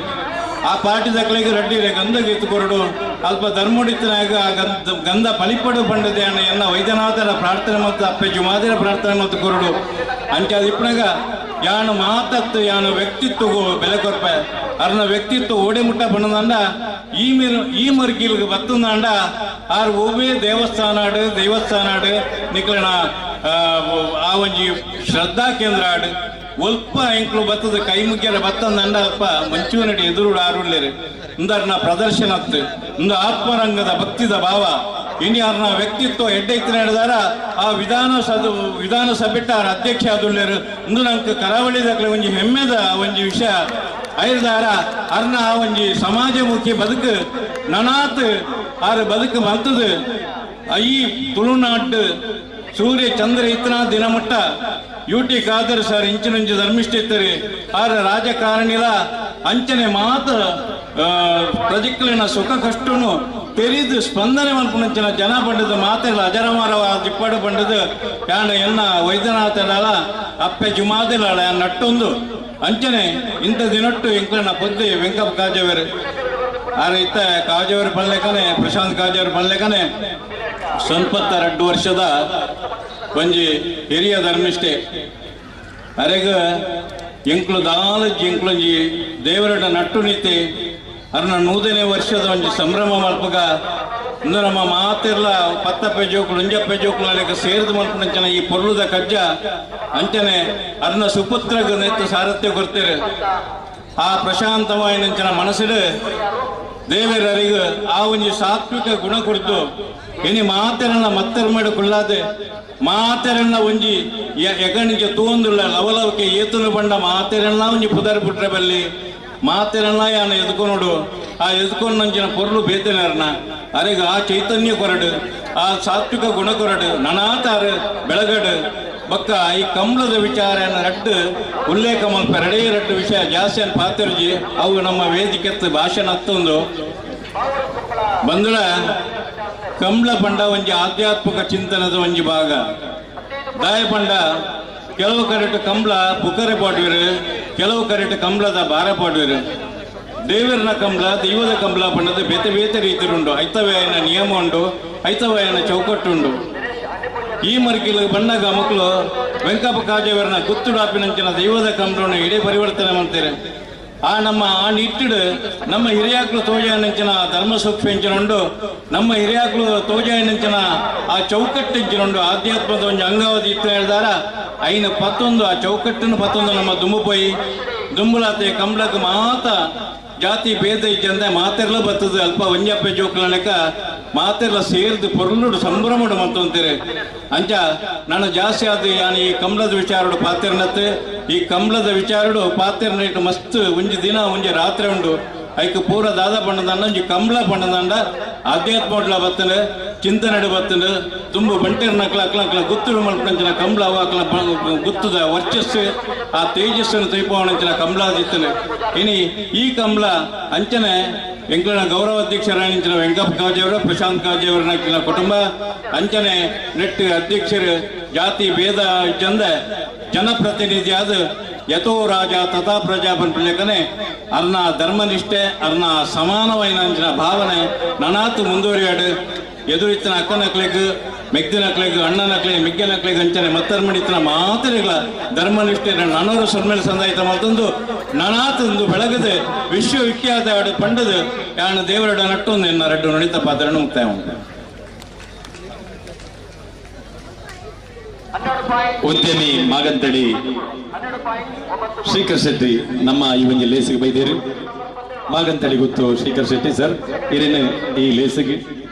ಆ ಪಾರ್ಟಿ ದಕ್ಕಲಿಗೆ ರಡ್ಡಿ ಗಂಧ ಗೀತು ಕೊರಡು ಅಲ್ಪ ಧರ್ಮಡಿತನಾಗ ಗಂಧ ಗಂಧ ಬಲಿಪಡು ಬಂಡದೆ ಅಣ್ಣ ಎನ್ನ ವೈದ್ಯನಾಥರ ಪ್ರಾರ್ಥನೆ ಮತ್ತು ಅಪ್ಪೆ ಜುಮಾದಿರ ಪ್ರಾರ್ಥನೆ ಮತ್ತು ಕೊರಡು ಅಂಚ ಇಪ್ಪನಾಗ ಯಾನು ಮಾತತ್ತು ಯಾನು ವ್ಯಕ್ತಿತ್ವಗೂ ಬೆಲೆ ಕೊರ್ಪೆ ಅರ್ನ ವ್ಯಕ್ತಿತ್ವ ಓಡಿ ಮುಟ್ಟ ಬಣ್ಣದಂಡ ಈ ಮೀರು ಈ ಮರ್ಗಿಲ್ಗೆ ಬತ್ತಂದಾಂಡ ಆರ್ ಒವ್ವೇ ದೇವಸ್ಥಾನಾಡು ದೇವಸ್ಥಾನಾಡು ನಿಕ್ಲಣ ಆ ಒಂಜಿ ಶ್ರದ್ಧಾ ಕೇಂದ್ರ ಆಡು ಒಲ್ಪ ಎಂಕ್ಲು ಬತ್ತದ ಕೈ ಮುಗ್ಯರ ಬತ್ತಂದಂಡ ಅಲ್ಪ ಮಂಚೂನಡಿ ಎದುರು ಆರುಳ್ಳೇರು ಇಂದರ್ನ ಪ್ರದರ್ಶನ ಇಂದು ಆತ್ಮರಂಗದ ಭಕ್ತಿದ ಭಾವ ಇನ್ಯಾರನ ವ್ಯಕ್ತಿತ್ವ ಎಡ್ಡೈತಿನ ಹಿಡಿದಾರ ಆ ವಿಧಾನಸಭೆಟ್ಟ ಅಧ್ಯಕ್ಷ ಆದುಳ್ಳೇರು ಇಂದು ನಂಗೆ ಕರಾವಳಿ ದಾಖಲೆ ಒಂಜಿ ಹೆಮ್ಮೆದ ಒಂಜಿ ವಿಷಯ ಐರ್ದಾರ ಅರ್ನ ಆ ಒಂಜಿ ಸಮಾಜಮುಖಿ ಬದುಕು ನನಾತ್ ಆರು ಬದುಕು ಮಲ್ತದು ಈ ತುಳುನಾಡು ಸೂರ್ಯ ಚಂದ್ರ ಇತ್ತನ ದಿನಮಟ್ಟ ಯೂಟಿ ಖಾದರ್ ಸರ್ ಇಂಚಿನಂಚು ಧರ್ಮಿಷ್ಠ ಇತ್ತರಿ ಆರ ರಾಜಕಾರಣಿಲ ಅಂಚನೆ ಮಾತ್ರ ಪ್ರಜೆಕ್ಲಿನ ಸುಖ ಕಷ್ಟನು ತೆರಿದು ಸ್ಪಂದನೆ ಮಲ್ಪುನಂಚಿನ ಜನ ಪಂಡದು ಮಾತೆಲ್ಲ ಅಜರಮಾರ ದಿಪ್ಪಾಡು ಪಂಡದು ಯಾನ ಎನ್ನ ವೈದ್ಯನಾಥಲಾಲ ಅಪ್ಪೆ ಜುಮಾದಿಲಾಳ ನಟ್ಟೊಂದು ಅಂಚನೆ ಇಂಥ ದಿನಟ್ಟು ಇಂಕ್ಲನ ಪೊದ್ದೆ ವೆಂಕಪ್ಪ ಕಾಜವೇರು ಆರ ಇತ್ತ ಕಾಜೇವರು ಪಲ್ಲೆಕನೆ ಪ್ರಶಾಂತ್ ಕಾಜೇವರು ಪಲ್ಲೆಕನೆ 92 ವರ್ಷದ ಒಂಜಿ ಹಿರಿಯ ಧರ್ಮಿಷ್ಠೆ ಅರೆಗ ಎಂಕ್ಲು ದಾಲಜಿ ಎಂಕ್ಲೊಂಜಿ ದೇವರಡ ನಟ್ಟು ನಿತ್ತಿ ಅರ್ನ 100ನೇ ವರ್ಷದ ಒಂಜಿ ಸಂಭ್ರಮ ಮಲ್ಪಗ ಇಂದು ನಮ್ಮ ಮಾತಿರ್ಲ ಪತ್ತಪ್ಪೆ ಜೋಕುಲು ಒಂಜಪ್ಪೆ ಜೋಕುಲು ಅಲೆಗ ಸೇರಿದ ಮಲ್ಪನಂಚನ ಈ ಪೊರ್ಲುದ ಕಜ್ಜ ಅಂಚನೆ ಅರ್ನ ಸುಪುತ್ರಗ ನೆತ್ತು ಸಾರಥ್ಯ ಕೊರ್ತೀರು ಆ ಪ್ರಶಾಂತವಾಯಿನಂಚನ ಮನಸ್ಸಿಡು ದೇವರರಿಗ ಆ ಒಂಜಿ ಸಾತ್ವಿಕ ಗುಣ ಕೊಡ್ತು ಇನಿ ಮಾತೆರನ್ನ ಮತ್ತೆರ್ಮೇಡು ಕುಳ್ಳಾದೆ ಮಾತೆರನ್ನ ಒಂಜಿ ಎಗಣಿಗೆ ತೂಂದುಳ್ಳ ಲವಲವಕ್ಕೆ ಏತುನು ಬಂಡ ಮಾತೆರನ್ನ ಒಂಜಿ ಪುದರ್ ಪುಟ್ರೆ ಬಲ್ಲಿ ಮಾತೆರನ್ನ ಯಾನ ಎದ್ಕೊನೋಡು ಆ ಎದ್ಕೊಂಡಂಚಿನ ಪೊರ್ಲು ಬೇತೇನರ್ನ ಅರೆಗ ಆ ಚೈತನ್ಯ ಕೊರಡು ಆ ಸಾತ್ವಿಕ ಗುಣ ಕೊರಡು ನನಾತಾರು ಬೆಳಗಡು ಬಕ್ಕ ಈ ಕಂಬಳದ ವಿಚಾರ ರಡ್ಡು ಉಲ್ಲೇಖ ಮಲ್ಪ ಎರಡೇ ರಡ್ಡು ವಿಷಯ ಜಾಸ್ತಿ ಪಾತ್ರಜಿ ಅವು ನಮ್ಮ ವೇದಿಕೆ ಭಾಷಣ ಹತ್ತೊಂದು ಬಂದುಳ ಕಂಬಳ ಪಂಡ ಒಂಜಿ ಆಧ್ಯಾತ್ಮಿಕ ಚಿಂತನದ ಒಂಜಿ ಭಾಗ ದಾಯ ಪಂಡ ಕೆಲವು ಕರೆಟ್ ಕಂಬಳ ಬುಕರೆ ಪಾಡುವರು ಕೆಲವು ಕರೆಟ್ ಕಂಬಳದ ಬಾರ ಪಾಡುವರು ದೇವರನ ಕಂಬಳ ದೈವದ ಕಂಬಳ ಪಂಡದ ಬೇತೆ ಬೇತೆ ರೀತಿರುಂಡು ಐತವ್ಯಾಯನ ನಿಯಮ ಉಂಡು ಐತವ್ಯಾಯನ ಚೌಕಟ್ಟುಂಡು ಈ ಮರ್ಕಿಲ್ ಬಣ್ಣಗ ಮಕ್ಕಳು ವೆಂಕಪ್ಪ ಕಾಜೇವರನ ಗುತ್ತುಡಾಪಿನಂಚಿನ ದೈವದ ಕಂಬಳನ್ನು ಇಡೀ ಪರಿವರ್ತನೆ ಮಾಡ್ತಾರೆ. ಆ ನಮ್ಮ ಆ ನಿಟ್ಟಿಡು ನಮ್ಮ ಹಿರಿಯಾಕ್ಲು ತೋಜಾಯನಂಚಿನ ಧರ್ಮ ಸೂಕ್ಷ್ಮ ನಮ್ಮ ಹಿರಿಯಾಕ್ಲು ತೋಜಾಯನಂಚಿನ ಆ ಚೌಕಟ್ಟೆಂಚಿನುಂಡು ಆಧ್ಯಾತ್ಮದ ಒಂದು ಅಂಗಾವಧಿ ಇತ್ತು ಹೇಳ್ದಾರ ಐನ ಪತ್ತೊಂದು ಆ ಚೌಕಟ್ಟನ್ನು ಪತ್ತೊಂದು ನಮ್ಮ ದುಂಬು ಪೋಯಿ ದುಂಬುಲಾತೆ ಕಂಬಳಕ್ಕೆ ಮಾತ ಜಾತಿ ಭೇದ ಇಜ್ಜಂದೆ ಮಾತೆರ್ಲ ಬರ್ತದೆ ಅಲ್ಪ ಒಂಜಪ್ಪೆ ಜೋಕ್ಲನಕ ಮಾತೆರ್ಲ ಸೇರ್ದು ಪೊರ್ಲುಡು ಸಂಭ್ರಮಡು ಮಂತಂತೀರಿ ಅಂಚ ನಾನು ಜಾಸ್ತಿ ಆದ ಯಾನ್ ಈ ಕಂಬಳದ ವಿಚಾರಡು ಪಾತೆರ್ನತ್ತೆ ಈ ಕಂಬಳದ ವಿಚಾರಡು ಪಾತೆರ್ನ ಮಸ್ತ್ ಒಂಜಿ ದಿನ ಒಂಜಿ ರಾತ್ರಿ ಉಂಡು ಐಕ್ ಪೂರ ದಾದ ಬಣ್ಣದಂಡ ಒಂಜಿ ಕಂಬಳ ಬಣ್ಣದಂಡ ಆಧ್ಯಾತ್ಮ ಬತ್ತಂಡು ಚಿಂತನೆಡು ಬತ್ತಂಡು ತುಂಬು ಬಂಟೆರ್ನಕ್ಲ ಅಕ್ಲ ಅಕ್ಲ ಗುತ್ತುಡು ಮಲ್ಪಂಚಿನ ಕಂಬಳ ಅವು ಅಕ್ಲ ಗುತ್ತದ ವರ್ಚಸ್ಸು ಆ ತೇಜಸ್ಸನ್ನು ತೈಪವಣಂಚಿನ ಕಂಬಳ ದಿತ್ತನೆ ಇನಿ ಈ ಕಂಬಳ ಅಂಚನೆ ಎಂಕ್ಲನ ಗೌರವ ಅಧ್ಯಕ್ಷರಾಣಿಂಚಿನ ವೆಂಕಪ್ಪ ಕಾಜೆಯವರು ಪ್ರಶಾಂತ್ ಕಾಜೆಯವರನ್ನ ಕುಟುಂಬ ಅಂಚನೆ ನೆಟ್ ಅಧ್ಯಕ್ಷರು ಜಾತಿ ಭೇದ ಚಂದ ಜನಪ್ರತಿನಿಧಿಯಾದ ಯಥೋ ರಾಜ ತಥಾ ಪ್ರಜಾ ಪನ್ಪಿಲೇಕನೆ ಅರ್ನ ಧರ್ಮನಿಷ್ಠೆ ಅರ್ನ ಸಮಾನವೈನ ಭಾವನೆ ನನಾತು ಮುಂದುವರಿಯಾಡು ಎದುರಿತ್ತಿನ ಅಕ್ಕನಕ್ಲೆಗ್ ಮೆಗ್ದಿನಕ್ಲೆಗ್ ಅಣ್ಣನಕ್ಲೆಗ್ ಮಿಗ್ಗನಕ್ಲೆಗ್ ಅಂಚನೆ ಮತ್ತರ್ಮಡಿತ್ತಿನ ಮಾತರಿಗಳ ಧರ್ಮನಿಷ್ಠೆ ನನರು ಸೊನ್ಮೇಲೆ ಸಂದಾಯಿತ ಮತ್ತೊಂದು ನನಾತೊಂದು ಬೆಳಗದೆ ವಿಶ್ವವಿಖ್ಯಾತ ಆಡು ಪಂಡದು ಯಾನು ದೇವರಡ ನಟ್ಟೊಂದು ಎನ್ನ ರಡ್ಡು ನಡಿತ ಪಾತ್ರನ್ನು ಮುಕ್ತಾಯ ಉಂಟು. ಉದ್ಯಮಿ ಮಾಗಂತಡಿ ಶ್ರೀಕರ್ ಶೆಟ್ಟಿ ನಮ್ಮ ಈ ಒಂದು ಲೇಸಿಗೆ ಬೈದೇರು ಮಾಗಂತಡಿ ಗೊತ್ತು ಶ್ರೀಕರ್ ಶೆಟ್ಟಿ ಸರ್ ಇರೇನು ಈ ಲೇಸಿಗೆ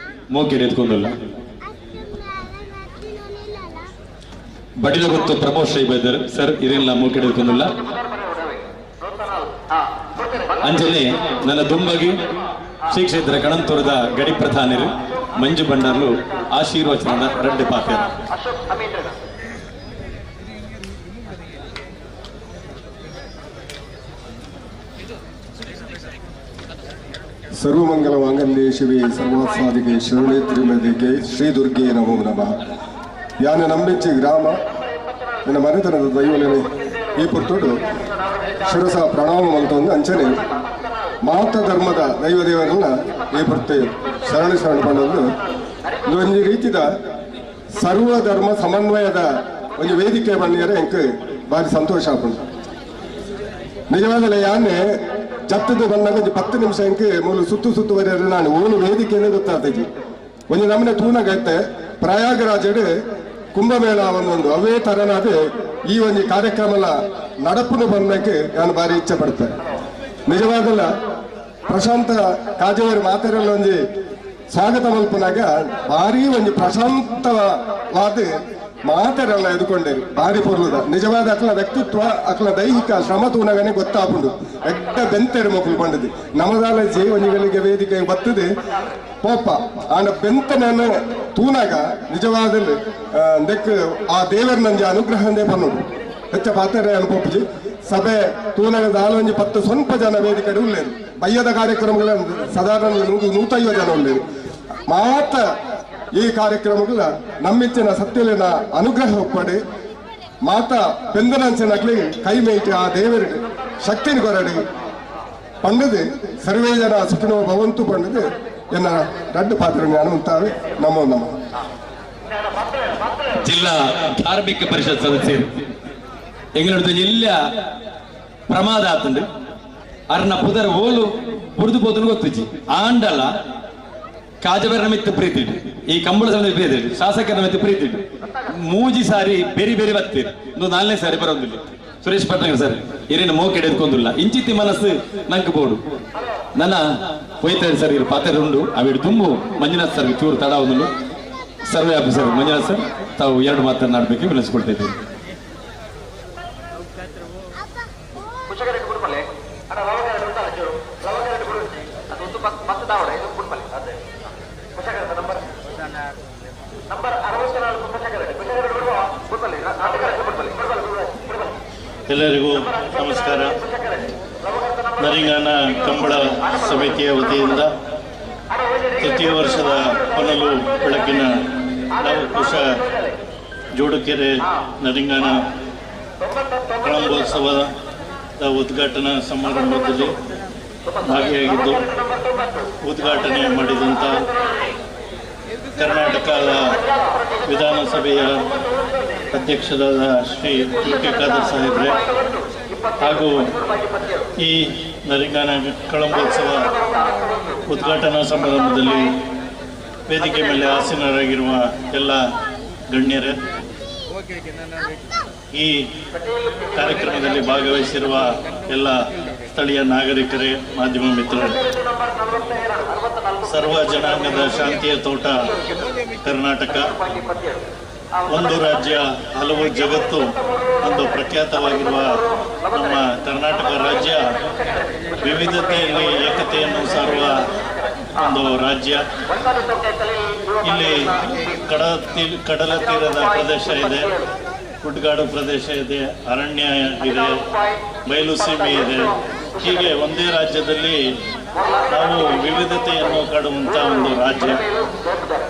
ಮೋಕೆಡೆ ಎತ್ಕೊಂಡಲ್ಲ ಬಡಿಲ ಗೊತ್ತು ಪ್ರಮೋದ್ ಶ್ರೀ ಬೈದರು ಸರ್ ಇರೇನಿಲ್ಲ ಮೋಕೆಡೆ ಎತ್ಕೊಂಡಲ್ಲ ಅಂಜನೆ ನನ್ನ ದುಂಬಗಿ ಶ್ರೀ ಕ್ಷೇತ್ರ ಕಣಂತೂರದ ಗಡಿ ಪ್ರಧಾನರು ಮಂಜು ಭಂಡಾರ್ಲು ಆಶೀರ್ವಚನದ ರಡ್ಡೆ ಪಾತ್ರ. ಸರ್ವಮಂಗಲ ಮಾಂಗಲ್ಯೆ ಶಿವೆ ಸರ್ವಾತ್ಸಾಧಿಕೆ ಶರಣೆ ತ್ರಿಮದಿಗೆ ಶ್ರೀ ದುರ್ಗೆ ನಮೋ ನಮಃ. ಯಾನ ನಂಬೆಚ್ಚಿ ಗ್ರಾಮ ನನ್ನ ಮನೆತನದ ದೈವಲೇನೆ ಈ ಪುರ್ತೋಡು ಶಿರಸ ಪ್ರಣಾಮ ಮಂತೊಂದು ಅಂಚನೆ ಮಾತ ಧರ್ಮದ ದೈವದೇವರನ್ನ ಈ ಪುರ್ತೆ ಶರಣ ಶರಣ ಪಂಡೊಂದು ಒಂದು ರೀತಿದ ಸರ್ವಧರ್ಮ ಸಮನ್ವಯದ ಒಂದು ವೇದಿಕೆ ಬಂದಿದ್ದಾರೆ ಎಂಕ್ ಭಾರಿ ಸಂತೋಷ ಆಪುಂಡು. ನಿಜವಾದಲೇ ಯಾನೆ ಜತ್ತದ ಬಂದಾಗ ಒಂಜಿ 10 ನಿಮಿಷ ಎಂಕ್ ಮೂಲು ಸುತ್ತು ಸುತ್ತು ಬರೆಯರು ನಾನು ಓನು ವೇದಿಕೆನೇ ಗೊತ್ತಾಗ್ತೈತಿ. ಒಂಜಿ ನಮ್ಮನೆ ತೂನಾಗೈತೆ ಪ್ರಯಾಗರಾಜಡು ಕುಂಭಮೇಳ ಒಂದೊಂದು ಅವೇ ತರನಾದ ಈ ಒಂದು ಕಾರ್ಯಕ್ರಮ ನಡಪುನು ಬಂದಕ್ಕೆ ನಾನು ಭಾರಿ ಇಚ್ಛೆ ಪಡ್ತೇನೆ. ನಿಜವಾದಲ್ಲ ಪ್ರಶಾಂತ ಕಾಜೇವರು ಮಾತಾಡಲ್ಲ ಒಂಜಿ ಸ್ವಾಗತ ಮಲ್ಪನಾಗ ಭಾರಿ ಒಂಜಿ ಪ್ರಶಾಂತವಾದ ಮಾತಾಡಲ್ಲ ಎದುಕೊಂಡೆ ಭಾರಿ ಪೊರ್ಲುದ ನಿಜವಾದ ಅಕ್ಲ ವ್ಯಕ್ತಿತ್ವ ಅಕ್ಲ ದೈಹಿಕ ಶ್ರಮ ತೂನಗನೆ ಗೊತ್ತಾಪುಂಡು ಎಡ್ಡ ಬೆಂತೆರು ಮಕ್ಕಳು ಬಂದದ್ದು ನಮದಾಲ ಜೀವನಿಗಳಿಗೆ ವೇದಿಕೆ ಬರ್ತದೆ ಪೋಪ ಆಂಡ ಬೆಂತನ ತೂನಾಗ ನಿಜವಾದಲ್ಲಿ ದೆಕ್ ಆ ದೇವರ ನಂಜ ಅನುಗ್ರಹಂದೇ ಬನ್ನೋಡು ಹೆಚ್ಚ ಪಾತ್ರೆ ಅನುಪೋಪುಜಿ ಸಭೆ ತೂನಾಗ ದಾಲೊಂಜಿ 10 ಸ್ವಲ್ಪ ಜನ ವೇದಿಕೆ ಉಳ್ಳೇರು ಬಯ್ಯದ ಕಾರ್ಯಕ್ರಮಗಳ ಸಾಧಾರಣ 100-150 ಜನ ಉಳ್ಳೇರು ಮಾತ ಈ ಕಾರ್ಯಕ್ರಮಗಳ ನಮ್ಮಿಚ್ಚಿನ ಸತ್ಯಲಿನ ಅನುಗ್ರಹ ಒಪ್ಪಡಿ ಮಾತಾ ಬೆಂದನಂಚಿನಕ್ಲಿ ಕೈ ಮೇಯ್ಟಿ ಆ ದೇವರಿಗೆ ಶಕ್ತಿನ ಕೊರಡಿ ಪಂಡದು ಸರ್ವೇ ಜನ ಸುಖಿನೋ ಭವಂತು ಪಂಡದು ಎನ್ನ ರಡ್ಡು ಪಾತ್ರ ಅನುಂತಾವೆ. ನಮೋ ನಮಃ. ಜಿಲ್ಲಾ ಧಾರ್ಮಿಕ ಪರಿಷತ್ ಸದಸ್ಯರು ಎಂಗಳೊಡ್ದು ಜಿಲ್ಲಾ ಪ್ರಮಾದ ಆತಂಡು ಅರ್ನ ಪುದರ ಓಲು ಬುರ್ದು ಪೋತನು ಗೊತ್ತಿಜ್ಜಿ ಆಂಡಲ ಕಾಜವರ ಮಿತ್ತು ಪ್ರೀತಿ ಈ ಕಂಬಳ ಸಮಯ ಪ್ರೀತಿ ಇಟ್ಟು ಶಾಸಕರ ಮಿತ್ತು ಪ್ರೀತಿ ಇಟ್ಟು ಮೂಜಿ ಸಾರಿ ಬೇರೆ ಬೇರೆ ಬರ್ತೀರಿ ಒಂದು 4ನೇ ಸಾರಿ ಬರೋದಿಲ್ಲ. ಸುರೇಶ್ ಪಟ್ನಾಯಕ್ ಸರ್ ಏನೇನು ಮೋಕೆ ಎಡ್ಕೊಂದಿಲ್ಲ ಇಂಚಿತಿ ಮನಸ್ಸು ನಂಗೆ ಬೋಡು ನನ್ನ ಹೋಯ್ತಾರೆ ಸರ್ ಇರು ಪಾತ್ರೆ ಉಂಡು ಅವಿಡು ತುಂಬು ಮಂಜುನಾಥ್ ಸರ್ ಚೂರು ತಡ ಒಂದು ಸರ್ವೆ ಆಫೀಸರ್ ಮಂಜುನಾಥ್ ಸರ್ ತಾವು 2 ಮಾತನ್ನಾಡಬೇಕು ವಿನಂತಿಸಿಕೊಳ್ತಾ ಇದ್ದೀವಿ. ಎಲ್ಲರಿಗೂ ನಮಸ್ಕಾರ. ನರಿಂಗಾನ ಕಂಬಳ ಸಮಿತಿಯ ವತಿಯಿಂದ ತೃತೀಯ ವರ್ಷದ ಹೊನಲು ಬೆಳಕಿನ ಲವಕುಶ ಜೋಡುಕೆರೆ ನರಿಂಗಾನ ಕಳಂಬೋತ್ಸವದ ಉದ್ಘಾಟನಾ ಸಮಾರಂಭದಲ್ಲಿ ಭಾಗಿಯಾಗಿದ್ದು ಉದ್ಘಾಟನೆ ಮಾಡಿದಂಥ ಕರ್ನಾಟಕದ ವಿಧಾನಸಭೆಯ ಅಧ್ಯಕ್ಷರಾದ ಶ್ರೀ ಯು ಟಿ ಖಾದರ್ ಸಾಹೇಬ್ರೆ ಹಾಗೂ ಈ ನರಿಂಗಾನ ಕಳಂಬೋತ್ಸವ ಉದ್ಘಾಟನಾ ಸಮಾರಂಭದಲ್ಲಿ ವೇದಿಕೆ ಮೇಲೆ ಆಸೀನರಾಗಿರುವ ಎಲ್ಲ ಗಣ್ಯರೇ, ಈ ಕಾರ್ಯಕ್ರಮದಲ್ಲಿ ಭಾಗವಹಿಸಿರುವ ಎಲ್ಲ ಸ್ಥಳೀಯ ನಾಗರಿಕರೇ, ಮಾಧ್ಯಮ ಮಿತ್ರರೇ, ಸರ್ವ ಜನಾಂಗದ ಶಾಂತಿಯ ತೋಟ ಕರ್ನಾಟಕ, ಒಂದು ರಾಜ್ಯ ಹಲವು ಜಗತ್ತು ಒಂದು ಪ್ರಖ್ಯಾತವಾಗಿರುವ ನಮ್ಮ ಕರ್ನಾಟಕ ರಾಜ್ಯ ವಿವಿಧತೆಯಲ್ಲಿ ಏಕತೆಯನ್ನು ಸಾರುವ ಒಂದು ರಾಜ್ಯ. ಇಲ್ಲಿ ಕಡಲ ತೀರದ ಪ್ರದೇಶ ಇದೆ, ಗುಡ್ಗಾಡು ಪ್ರದೇಶ ಇದೆ, ಅರಣ್ಯ ಇದೆ, ಬಯಲು ಸೀಮೆ ಇದೆ. ಹೀಗೆ ಒಂದೇ ರಾಜ್ಯದಲ್ಲಿ ನಾವು ವಿವಿಧತೆಯನ್ನು ಕಾಡುವಂಥ ಒಂದು ರಾಜ್ಯ.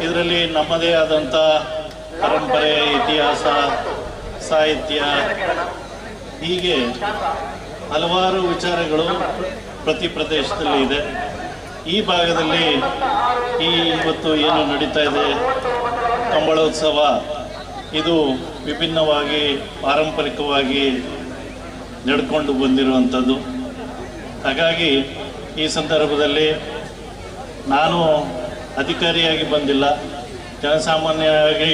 ಇದರಲ್ಲಿ ನಮ್ಮದೇ ಆದಂಥ ಪರಂಪರೆ, ಇತಿಹಾಸ, ಸಾಹಿತ್ಯ, ಹೀಗೆ ಹಲವಾರು ವಿಚಾರಗಳು ಪ್ರತಿ ಪ್ರದೇಶದಲ್ಲಿ ಇದೆ. ಈ ಭಾಗದಲ್ಲಿ ಈ ಇವತ್ತು ಏನು ನಡೀತಾ ಇದೆ ಕಂಬಳೋತ್ಸವ, ಇದು ವಿಭಿನ್ನವಾಗಿ ಪಾರಂಪರಿಕವಾಗಿ ನಡ್ಕೊಂಡು ಬಂದಿರುವಂಥದ್ದು. ಹಾಗಾಗಿ ಈ ಸಂದರ್ಭದಲ್ಲಿ ನಾನು ಅಧಿಕಾರಿಯಾಗಿ ಬಂದಿಲ್ಲ, ಜನಸಾಮಾನ್ಯರಾಗಿ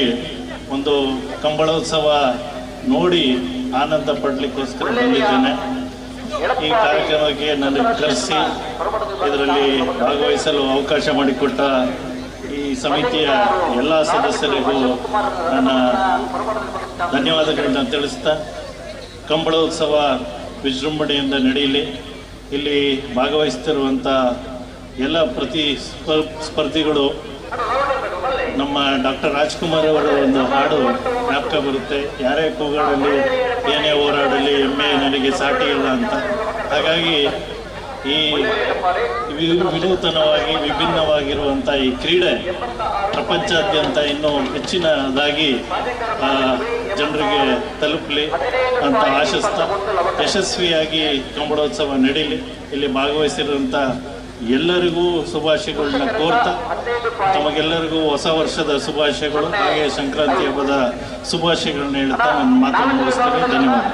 ಒಂದು ಕಂಬಳೋತ್ಸವ ನೋಡಿ ಆನಂದ ಪಡಲಿಕ್ಕೋಸ್ಕರ ಬಂದಿದ್ದೇನೆ. ಈ ಕಾರ್ಯಕ್ರಮಕ್ಕೆ ನನಗೆ ಕರೆಸಿ ಇದರಲ್ಲಿ ಭಾಗವಹಿಸಲು ಅವಕಾಶ ಮಾಡಿಕೊಟ್ಟ ಈ ಸಮಿತಿಯ ಎಲ್ಲ ಸದಸ್ಯರಿಗೂ ನನ್ನ ಧನ್ಯವಾದಗಳನ್ನು ತಿಳಿಸ್ತಾ, ಕಂಬಳೋತ್ಸವ ವಿಜೃಂಭಣೆಯಿಂದ ನಡೆಯಲಿ. ಇಲ್ಲಿ ಭಾಗವಹಿಸ್ತಿರುವಂಥ ಎಲ್ಲ ಪ್ರತಿ ಸ್ಪರ್ಧಿಗಳು, ನಮ್ಮ ಡಾಕ್ಟರ್ ರಾಜ್ಕುಮಾರ್ ಅವರ ಒಂದು ಹಾಡು ಜ್ಞಾಪಕ ಬರುತ್ತೆ, ಯಾರೇ ಕೂಗಾಡಲಿ ಏನೇ ಹೋರಾಡಲಿ ಎಮ್ಮೆ ನನಗೆ ಸಾಟಿ ಇಲ್ಲ ಅಂತ. ಹಾಗಾಗಿ ಈ ವಿನೂತನವಾಗಿ ವಿಭಿನ್ನವಾಗಿರುವಂಥ ಈ ಕ್ರೀಡೆ ಪ್ರಪಂಚಾದ್ಯಂತ ಇನ್ನೂ ಹೆಚ್ಚಿನದಾಗಿ ಜನರಿಗೆ ತಲುಪಲಿ ಅಂತ ಆಶಿಸ್ತಾ ಯಶಸ್ವಿಯಾಗಿ ಕಂಬಳೋತ್ಸವ ನಡೀಲಿ. ಇಲ್ಲಿ ಭಾಗವಹಿಸಿರುವಂಥ ಎಲ್ಲರಿಗೂ ಶುಭಾಶಯಗಳನ್ನ ಕೋರ್ತಾ, ತಮಗೆಲ್ಲರಿಗೂ ಹೊಸ ವರ್ಷದ ಶುಭಾಶಯಗಳು, ಹಾಗೆ ಸಂಕ್ರಾಂತಿ ಹಬ್ಬದ ಶುಭಾಶಯಗಳನ್ನ ಹೇಳ್ತಾ ನನ್ನ ಮಾತನ್ನು ಮುಗಿಸ್ತೇನೆ. ಧನ್ಯವಾದ.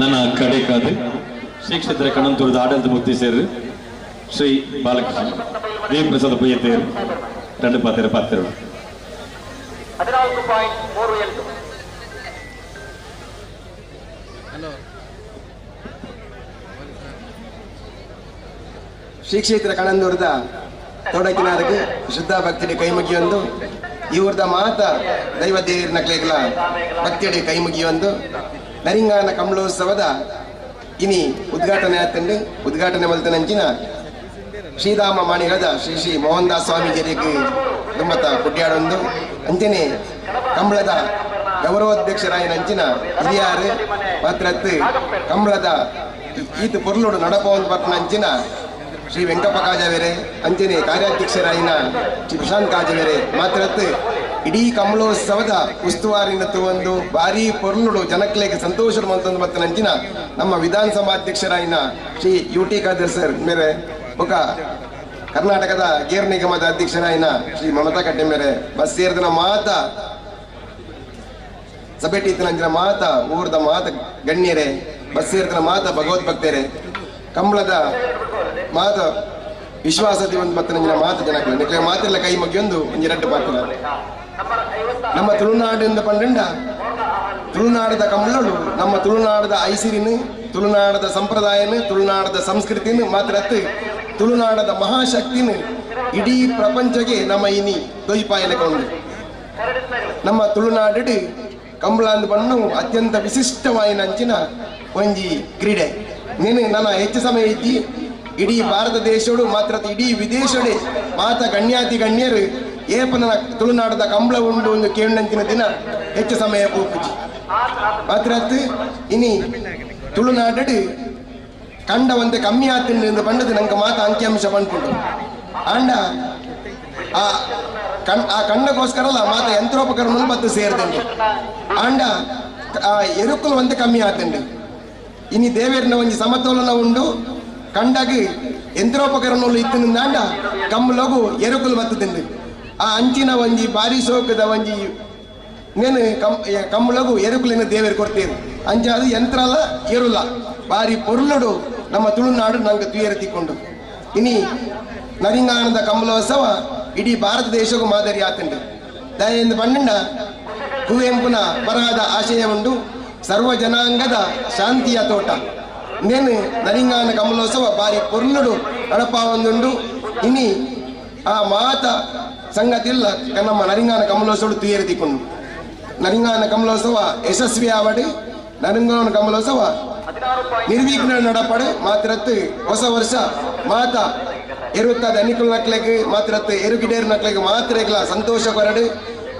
ನನ್ನ ಕಡೆಕಾದ ಶ್ರೀ ಕ್ಷೇತ್ರ ಕಣ್ಣಂತೂರದ ಆಡಳಿತ ಮುಕ್ತಿ ಸೇರಿ ಶ್ರೀ ಬಾಲಕೃಷ್ಣ ದೇವಪ್ರಸಾದ ಪಯ್ಯತೇರು రెండు ಪಾತ್ರ ಪಾತ್ರಗಳು 14.38. ಶ್ರೀ ಕ್ಷೇತ್ರ ಕಣಂದೂರದ ತೋಡಕಿನಾರಕ್ಕೆ ಶುದ್ಧ ಭಕ್ತಿಡಿ ಕೈಮುಗಿಯೊಂದು, ಇವ್ರದ ಮಾತ ದೈವ ದೇವರ ನಕ್ಲೆಗಳ ಭಕ್ತಿಯಡಿ ಕೈಮುಗಿಯೊಂದು ನರಿಂಗಾನ ಕಮಲೋತ್ಸವದ ಇನಿ ಉದ್ಘಾಟನೆ ಆತಂಡು. ಉದ್ಘಾಟನೆ ಮಲ್ತನಂಚಿನ ಶ್ರೀರಾಮ ಮಾಣಿಗದ ಶ್ರೀ ಶ್ರೀ ಮೋಹನ್ ದಾಸ್ ಸ್ವಾಮೀಜಿಯರಿಗೆ ದುಮ್ಮತ ಕುಡ್ಯಾಡೊಂದು, ಅಂಚನೆ ಕಂಬಳದ ಗೌರವಾಧ್ಯಕ್ಷರಾಯನಂಚಿನ ಹಿರಿಯಾರು ಮಾತ್ರತ್ತು ಕಂಬಳದ ಈತ ಪೊರ್ಲುಡು ನಡಪವನ್ ಪಟ್ನಂಚಿನ ಶ್ರೀ ವೆಂಕಪ್ಪ ಕಾಜವೇರೆ, ಅಂಚನೆ ಕಾರ್ಯಾಧ್ಯಕ್ಷರಾಯಿನ ಶ್ರೀ ಪ್ರಶಾಂತ್ ಕಾಜವೇರೆ ಮಾತ್ರತ್ತು ಇಡೀ ಕಮಲೋತ್ಸವದ ಉಸ್ತುವಾರಿನ ಒಂದು ಭಾರೀ ಪೊರ್ಲುಡು ಜನಕ್ಲೆಗೆ ಸಂತೋಷ ಮಂತೊಂದು ಮತ್ತು ನಂಚಿನ ನಮ್ಮ ವಿಧಾನಸಭಾಧ್ಯಕ್ಷರಾಯಿನ Shri U T Khader sir ಮೇರೆ, ಬೊಕ ಕರ್ನಾಟಕದ ಗೇರ್ ನಿಗಮದ ಅಧ್ಯಕ್ಷರಾಯಿನ ಶ್ರೀ ಮಮತಾ ಕಟ್ಟೆ ಮೇರೆ, ಬಸ್ ಸೇರಿದನ ಮಾತ ಸಭೆಟೀತನಂಚಿನ ಮಾತ ಊರ್ದ ಮಾತ ಗಣ್ಯರೇ, ಬಸ್ ಸೇರಿದನ ಮಾತ ಭಗವದ್ಭಕ್ತರೇ, ಕಂಬಳದ ಮಾತ ವಿಶ್ವಾಸದಿ ಒಂದು ಮತ್ತು ನಂಜಿನ ಮಾತು ಜನಕ್ಕೆ ನಿಕ್ಲೆ ಮಾತಿಲ್ಲ ಕೈ ಮುಗಿಯೊಂದು ಒಂಜಿ ರಡ್ಡು ಪಾತ್ರ. ನಮ್ಮ ತುಳುನಾಡಿಂದ ಪಂಡಂಡ ತುಳುನಾಡದ ಕಂಬಳಳು ನಮ್ಮ ತುಳುನಾಡದ ಐಸಿರಿನ, ತುಳುನಾಡದ ಸಂಪ್ರದಾಯನ, ತುಳುನಾಡದ ಸಂಸ್ಕೃತಿನ ಮಾತ್ರ ತುಳುನಾಡದ ಮಹಾಶಕ್ತಿನ ಇಡೀ ಪ್ರಪಂಚಕ್ಕೆ ನಮ್ಮ ಇನಿ ದೊಯ್ಪಾಯಲಕೊಂಡು ನಮ್ಮ ತುಳುನಾಡು ಕಂಬಳ ಅಂದ್ ಬಣ್ಣು ಅತ್ಯಂತ ವಿಶಿಷ್ಟವಾಯಿನ ಅಂಚಿನ ಒಂಜಿ ಕ್ರೀಡೆ. ನೀನು ನನ್ನ ಹೆಚ್ಚು ಸಮಯ ಇದ್ದಿ ಇಡೀ ಭಾರತ ದೇಶಡು ಮಾತ್ರ ಇಡೀ ವಿದೇಶಡೆ ಮಾತ ಗಣ್ಯಾತಿ ಗಣ್ಯರು ಏಪನ ತುಳುನಾಡದ ಕಂಬಳ ಉಂಡು ಒಂದು ಕೇಂಡಂಚಿನ ದಿನ ಹೆಚ್ಚು ಸಮಯ ಪೋಪುಜಿ ಮಾತ್ರ ಇನಿ ತುಳುನಾಡಡಿ ಕಂಡ ಒಂತೆ ಕಮ್ಮಿ ಆತಿಂಡು ಪಂಡದು ನಂಗೆ ಮಾತ ಅಂಕಿಅಂಶ ಪಂಡ್ಪುಂಡು ಆಂಡ ಆ ಆ ಕಂಡಗೋಸ್ಕರಲ್ಲ ಮಾತ ಯಂತ್ರೋಪಕರಣ ಬತ್ತು ಸೇರ್ದಂಡು ಆಂಡ ಆ ಎರುಕುಲು ಒಂತೆ ಕಮ್ಮಿ ಆತಂಡು ಇನಿ ದೇವೇರ್ನ ಒಂಜಿ ಸಮತೋಲನ ಉಂಡು ಕಂಡಾಗಿ ಯಂತ್ರೋಪಕರಣಗಳು ಇತ್ತಿನಿಂದಾಂಡ ಕಮ್ಮಲಗು ಎರುಕುಲು ಬತ್ತುದಿಂಡು ಆ ಅಂಚಿನ ಒಂಜಿ ಬಾರಿ ಸೋಕದ ಒಂಜಿ ನೇನು ಕಮ್ಮಲಗು ಎರುಕುಲಿನ ದೇವೇರು ಕೊಡ್ತೇವೆ ಅಂಚಾದ ಯಂತ್ರಲ ಎರುಲ ಬಾರಿ ಪೊರುಳುಡು ನಮ್ಮ ತುಳುನಾಡು ನಂಗೆ ತುಯರು ತಿಕ್ಕೊಂಡು ಇನಿ ನರಿಂಗಾನದ ಕಮಲೋತ್ಸವ ಇಡೀ ಭಾರತ ದೇಶಕ್ಕೂ ಮಾದರಿ ಆತಂಡು ದಯೆಂದು ಪಂಡ ಕುವೆಂಪುನ ಬರಹದ ಆಶಯ ಉಂಡು ಸರ್ವ ಜನಾಂಗದ ಶಾಂತಿಯ ತೋಟ ನೇನು ನರಿಂಗಾನ ಕಮಲೋತ್ಸವ ಬಾರಿ ಪೊರ್ಲುಡು ನಡಪಾವೊಂದುಂಡು ಇನಿ ಆ ಮಾತ ಸಂಗತಿ ಇಲ್ಲ ನಮ್ಮ ನರಿಂಗಾನ ಕಮಲೋತ್ಸವ ತುಯರು ತಿಕ್ಕೊಂಡು ನರಿಂಗಾನ ಕಮಲೋತ್ಸವ ಯಶಸ್ವಿ ಆವಡಿ ನರಿಂಗಾನ ಕಮಲೋತ್ಸವ ನಿರ್ವಿಘ್ನ ನಡಪಡು ಮಾತ್ರತ್ತು ಹೊಸ ವರ್ಷ ಮಾತ ಎರುತ್ತದ ಅನಿಕುಲ ನಕ್ಲೆಗ್ ಮಾತ್ರತ್ತು ಎರುಗಿಡೇರು ನಕ್ಲೆಗ್ ಮಾತ್ರೆಗ್ಲ ಸಂತೋಷ ಕೊರಡು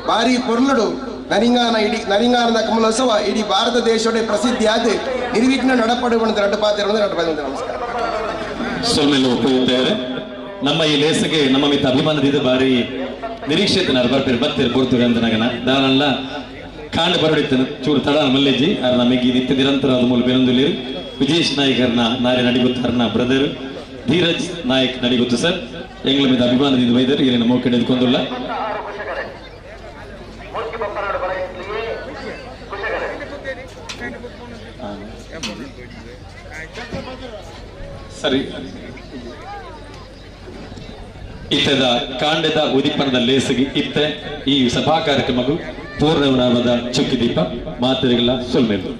ಭಾರಿ ಪೊರ್ಲುಡು ನರಿಂಗಾನ ಇಡೀ ನರಿಂಗಾನದ ಕಮಲೋತ್ಸವ ಇಡೀ ಭಾರತ ದೇಶದ ಪ್ರಸಿದ್ಧಿ ಆದ ನಿರ್ವಿಘ್ನ ನಡಪಡು ರಡ್ಡು ಪಾತ್ರ ರಡ್ಡು. ನಮಸ್ಕಾರ. ಸೊಲ್ಮೆಲ್ಲ ಒಪ್ಪುತ್ತಾರೆ ನಮ್ಮ ಈ ಲೇಸಿಗೆ ನಮ್ಮ ಮಿತ್ತ ಅಭಿಮಾನದಿಂದ ಬಾರಿ ನಿರೀಕ್ಷಿತ ಬರ್ತೀರಿ ಬರ್ತೀರಿ ಪೂರ್ತಿ ಅಂತ ನಗನ ದಾನಲ್ಲ ಕಾಂಡ ಬರಡಿತ್ತು ಚೂರು ತಡ ಮಲ್ಲೇಜಿ ಅರ್ ನಮಗೆ ನಿತ್ಯ ನಿರಂತರ ಮೂಲ ಬೇರೊಂದುಲಿರು ವಿಜೇಶ್ ನಾಯಕರ್ನ ನಾರಿ ನಡಿಗುತ್ತಾರನ ಬ್ರದರ್ ಧೀರಜ್ ನಾಯಕ್ ನಡಿಗುತ್ತು ಸರ್ ಎಂಗ್ಲ మీద ಅಭಿಮಾನದಿಂದ ವೈದ್ಯರು ಇಲ್ಲಿ ನಮ್ಮ ಕಡೆ ಸರಿ ಇತ್ತದ ಕಾಂಡದ ಉದಿಪನದ ಲೇಸಿಗೆ ಇತ್ತೆ ಈ ಸಭಾ ಕಾರ್ಯಕ್ರಮಕ್ಕೂ ಪೂರ್ಣವನಾಮದ ಚುಕ್ಕಿ ದೀಪ ಮಾತುಗಳ ಸೊಲ್ಮೇಲು.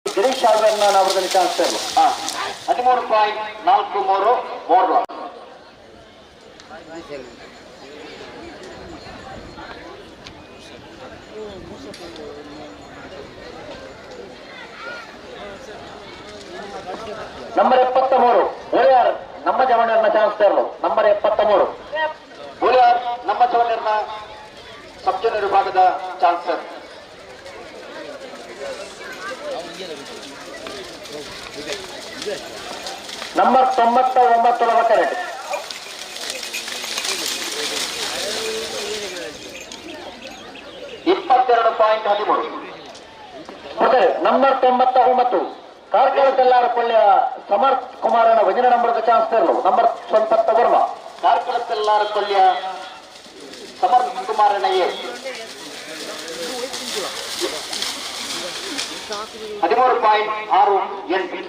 ಗಿರೀಶ್ ಅವರಲ್ಲಿ ಚಾನ್ಸರ್ 13.43 ಮೋರ್ಲ. ನಂಬರ್ 73 ಬೋಳಿಯಾರ್ ನಮ್ಮ ಜವಣ್ಯರ್ನ ಚಾನ್ಸರ್ ನಂಬರ್ 73 ಬೋಳಿಯಾರ್ ನಮ್ಮ ಜವಣ್ಯರ್ನ ಸಬ್ ಜೂನಿಯರ್ ವಿಭಾಗದ ಚಾನ್ಸರ್. ನಂಬರ್ 99 ಲವಕರೆಡ್ಡಿ. ಇಪ್ಪತ್ತೆರಡು ಪಾಯಿಂಟ್ ಹದಿಮೂರು. ನಂಬರ್ 99 ಕಾರ್ಕಳ ತೆಲ್ಲಾರ ಪೊಳ್ಳೆಯ ಸಮರ್ಥ್ ಕುಮಾರನ ವಜನ ನಂಬರ್ದ ಚಾನ್ಸ್ ತರಲು ನಂಬರ್ ಸ್ವಂತ ವರ್ಮ ಕಾರ್ಕಳ ತೆಲ್ಲಾರ ಕೊಲ್ಯ ಸಮರ್ಥ್ ಕುಮಾರನ ಎ 13.68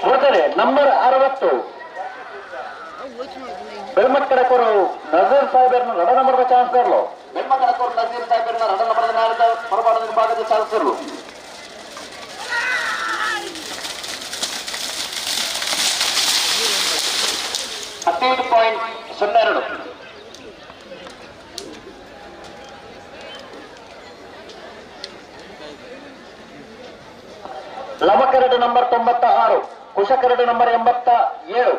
ಬರ್ತಾರೆ. ನಂಬರ್ 60 ಬೆಳ್ಮಕ್ಕಡಕೋರು ನಜೀರ್ ಸಾಹೇಬರ್ನ ರಡ ನಂಬರ್ದ ಚಾನ್ಸ್ ತರಲು ಬೆಳ್ಮಕ್ಕಡಕೋರು ನಜೀರ್ ಸಾಹೇಬರ್ನ ರಡ ನಂಬರ್ದ ಹೊರಬಾರದ ವಿಭಾಗದ ಚಾನ್ಸ್ ತರಲು 15.02. ಲವಕರಡು ನಂಬರ್ 96, ಕುಶಕರಡು ನಂಬರ್ 87,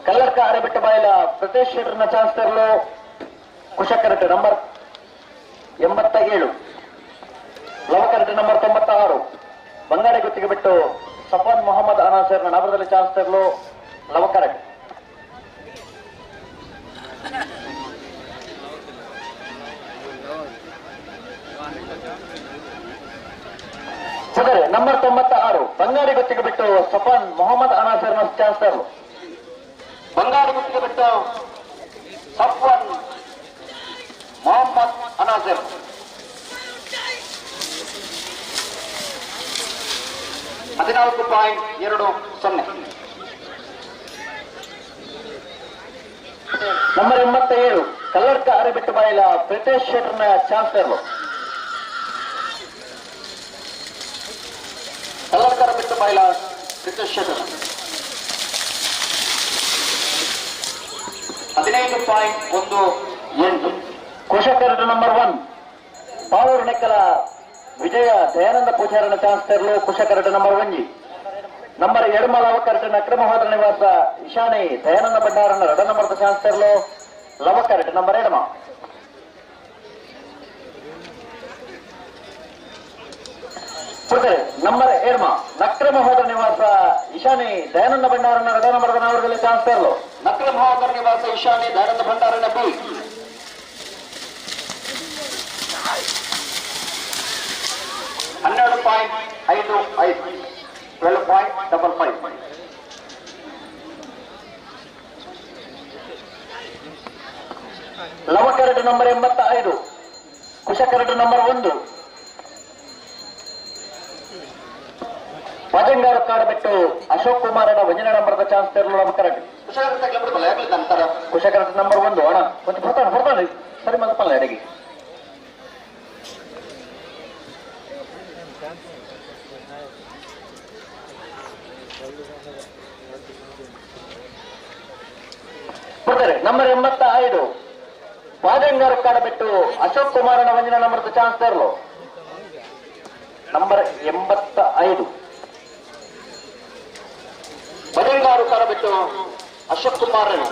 ಕಲ್ಲರ್ಕ ಅರೆಬೆಟ್ಟ ಬಾಯಿಲ ಪ್ರತೇಶ್ ಶೆಟ್ಟರ್ನ ಚಾನ್ಸ್ ತರಲು ಕುಶಕರಡು ನಂಬರ್ 87, ಲವಕರಡು ನಂಬರ್ 96, ಬಂಗಾಳಿ ಗುತ್ತಿಗೆ ಬಿಟ್ಟು ಸಫಾನ್ ಮೊಹಮ್ಮದ್ ಅನಾಸರ್ನ ನಗರದಲ್ಲಿ ಚಾನ್ಸ್ ತರಲು ಲವಕರಡು. ನಂಬರ್ 96 ಬಂಗಾಳಿ ಗುತ್ತಿಗೆ ಬಿಟ್ಟು ಸಫಾನ್ ಮೊಹಮ್ಮದ್ ಅನಾಸರ್ನ ಚಾನ್ಸ್ ತರಲು ಬಂಗಾಳಿ ಗುತ್ತಿಗೆ ಬಿಟ್ಟು ಸಫಾನ್ ಮೊಹಮ್ಮದ್ ಅನಾಸರ್ 14.20. ನಂಬರ್ 87 ಕಲ್ಲಡ್ಕ ಅರೆಬೆಟ್ಟು ಬಾಯಿಲ ಪ್ರಿತೇಶ್ ಶೆಟ್ಟರ್ನ ಚಾನ್ಸ್ ತರಲು ಕಲ್ಲಡ್ಕ ಅರೆಬೆಟ್ಟು ಬಾಯಿಲ ಪ್ರಿತೇಶ್ ಶೆಟ್ಟರ್ 15.18. ಕುಶಕರಡು ನಂಬರ್ 1 ಪಾವೂರು ನೆಕ್ಕಲ ವಿಜಯ ದಯಾನಂದ ಪೂಜಾರನ ಚಾನ್ಸ್ ತರಲು ಕುಶಕರಡು ನಂಬರ್ 1. ನಂಬರ್ 2 ಲವಕರಟನ ಅಕ್ರಮಹೋದರ ನಿವಾಸ ಇಶಾನಿ ದಯಾನಂದ ಭಂಡಾರನ ರಡ ನಂಬರ್ ಚಾನ್ಸ್ ತರಲು ಲವಕರಟ ನಂಬರ್ 2. ನಂಬರ್ 2 ನಕ್ರಮಹೋದರ ನಿವಾಸ ಇಶಾನಿ ದಯಾನಂದ ಭಂಡಾರನ ರಡ ನಂಬರ್ ಅವರಲ್ಲಿ ಚಾನ್ಸ್ ತರಲು ನಕ್ರಮಹೋದರ ನಿವಾಸ Ishani Dayananda ಭಂಡಾರನ B 12.55 12.55. ಲವಕರಡು number 85, ಕುಶಕರಡು number 1, ವಜಂಗಾರ ಕಾಡು ಬಿಟ್ಟು ಅಶೋಕ್ ಕುಮಾರನ ವಜನ ನಂಬರ್ದ ಚಾನ್ಸ್ ತರಲು ಲವಕರಡು ಕುಶಕರಡು ನಂಬರ್ 1 ಅಣ್ಣ కొంచెం ಬರ್ತಾನೆ ಬರ್ತಾನೆ ಸರಿ ಮಲ್ಪಲ್ಲ ಎಡೆಗೆ. ಬರ್ತಾರೆ. ನಂಬರ್ 85 ವಾಜಂಗಾರ ಕಾಡು ಬಿಟ್ಟು ಅಶೋಕ್ ಕುಮಾರನ ವಂಜನ ನಂಬರ್ ಚಾನ್ಸ್ ತರಲು ನಂಬರ್ 85 ಬಜಂಗಾರು ಕಾಡು ಬಿಟ್ಟು ಅಶೋಕ್ ಕುಮಾರನ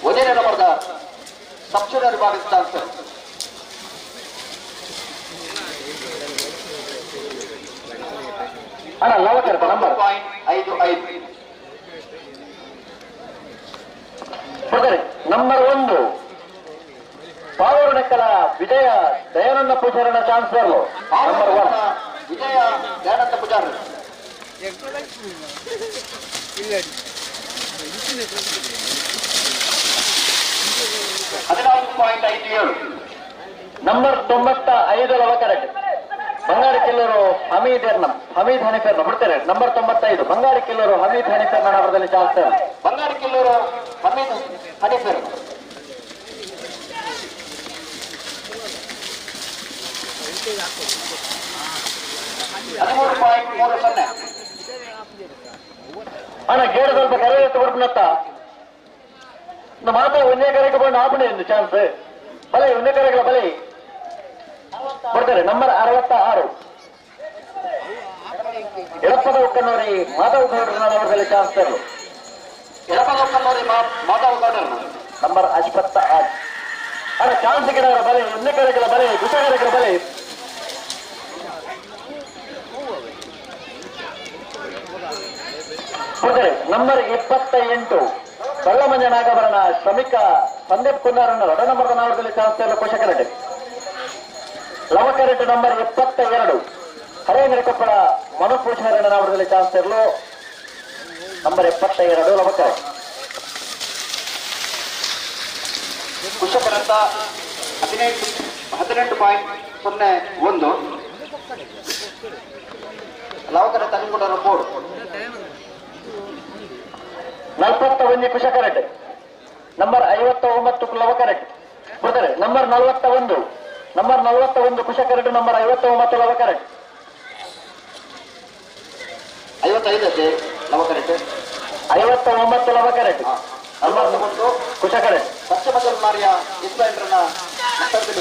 ಒಂದನೇ ನಂಬರ್ದ ಸಬ್ಜೂನಿಯರ್ ವಿಭಾಗದ ಚಾನ್ಸ್ ಅಣ್ಣ ಲವಕರ ನಂಬರ್ 0.55. ಬರ್ತಾರೆ. ನಂಬರ್ 1 ಪಾವೂರು ನೆಕ್ಕಲ ವಿಜಯ ದಯಾನಂದ ಪೂಜಾರನ ಚಾನ್ಸ್ ತರಲು ನಂಬರ್ 1 ವಿಜಯ ದಯಾನಂದ ಪೂಜಾರ 14.57. ನಂಬರ್ 95 ಲವಕರಟ್ ಬಂಗಾಳಿ ಕಿಲ್ಲೂರು ಹಮೀದ್ ಎರ್ನಂ ಹಮೀದ್ ಹನಿಫರ್ನ ಬಿಡ್ತಾರೆ. ನಂಬರ್ 95 ಬಂಗಾಳಿ ಕಿಲ್ಲೂರು ಹಮೀದ್ ಹನಿಫರ್ನ ನಗರದಲ್ಲಿ ಚಾನ್ಸ್ ತರಲು ಬಂಗಾಳಿ ಕಿಲ್ಲೂರು ಹಮೀದ್ ಹನಿಫರ್ 13.30. ಅಣ್ಣ ಗೇಡ ಸ್ವಲ್ಪ ಕರೆ ಎತ್ತು ಬರ್ಪನತ್ತ ಮಾತ್ರ ಒಂದೇ ಕರೆಗೆ ಬಂದು ಆಪಣೆ ಎಂದು ಚಾನ್ಸ್ ಬಲೆ ಒಂದೇ ಕರೆಗಳ ಬಲೆ ಬರ್ತಾರೆ. ನಂಬರ್ 66 ಎಡಪ್ಪದ ಒಕ್ಕನೂರಿ ಮಾಧವ್ ಗೌಡರನ ನಗರದಲ್ಲಿ ಚಾನ್ಸ್ ತರಲು ಎಡಪ್ಪದ ಒಕ್ಕನೂರಿ ಮಾಧವ್ ಗೌಡರನ ನಂಬರ್ 56. ಅಣ್ಣ ಚಾನ್ಸ್ ಗಿಡವರ ಬಲೆ ಒಂದೇ ಕರೆಗಳ ಬಲೆ ಗುಸಗರೆಗಳ ಬಲೆ ಬರ್ತಾರೆ. ನಂಬರ್ 28 ಬಳ್ಳಮಂಜ ನಾಗಭರಣ ಶ್ರಮಿಕ ಸಂದೀಪ್ ಕುಂದಾರನ ರಡ ನಂಬರ್ ನಗರದಲ್ಲಿ ಚಾನ್ಸ್ ತರಲು ಕುಶಕರಟೆ. ಲವಕರಟು ನಂಬರ್ 22 ಹರೇಂದ್ರ ಕೊಪ್ಪಳ ಮನು ಪೂಜಾರನ ನಾವರದಲ್ಲಿ ಚಾನ್ಸರ್ಲು ನಂಬರ್ 72 ಲವಕರೆ. ಕುಶಕರತ್ತ 18.01 ಲವಕರ ತಂಗುಡರ ಬೋರ್ಡ್. 41 ಕುಶಕರೆಟ್ ನಂಬರ್ 59 ಲವಕರೆಟ್ ಬರ್ತಾರೆ. ನಂಬರ್ 41, ನಂಬರ್ 41 ಕುಶಕರೆಟ್, ನಂಬರ್ 59 ಲವಕರೆಟ್. 55 ಲವಕರೆಟ್, 59 ಲವಕರೆಟ್, ನಂಬರ್ ಕುಶಕರೆಟ್. ಪಶ್ಚಿಮ ಮಾರಿಯ ಇಸ್ಪೆಂಡ್ರನ್ನ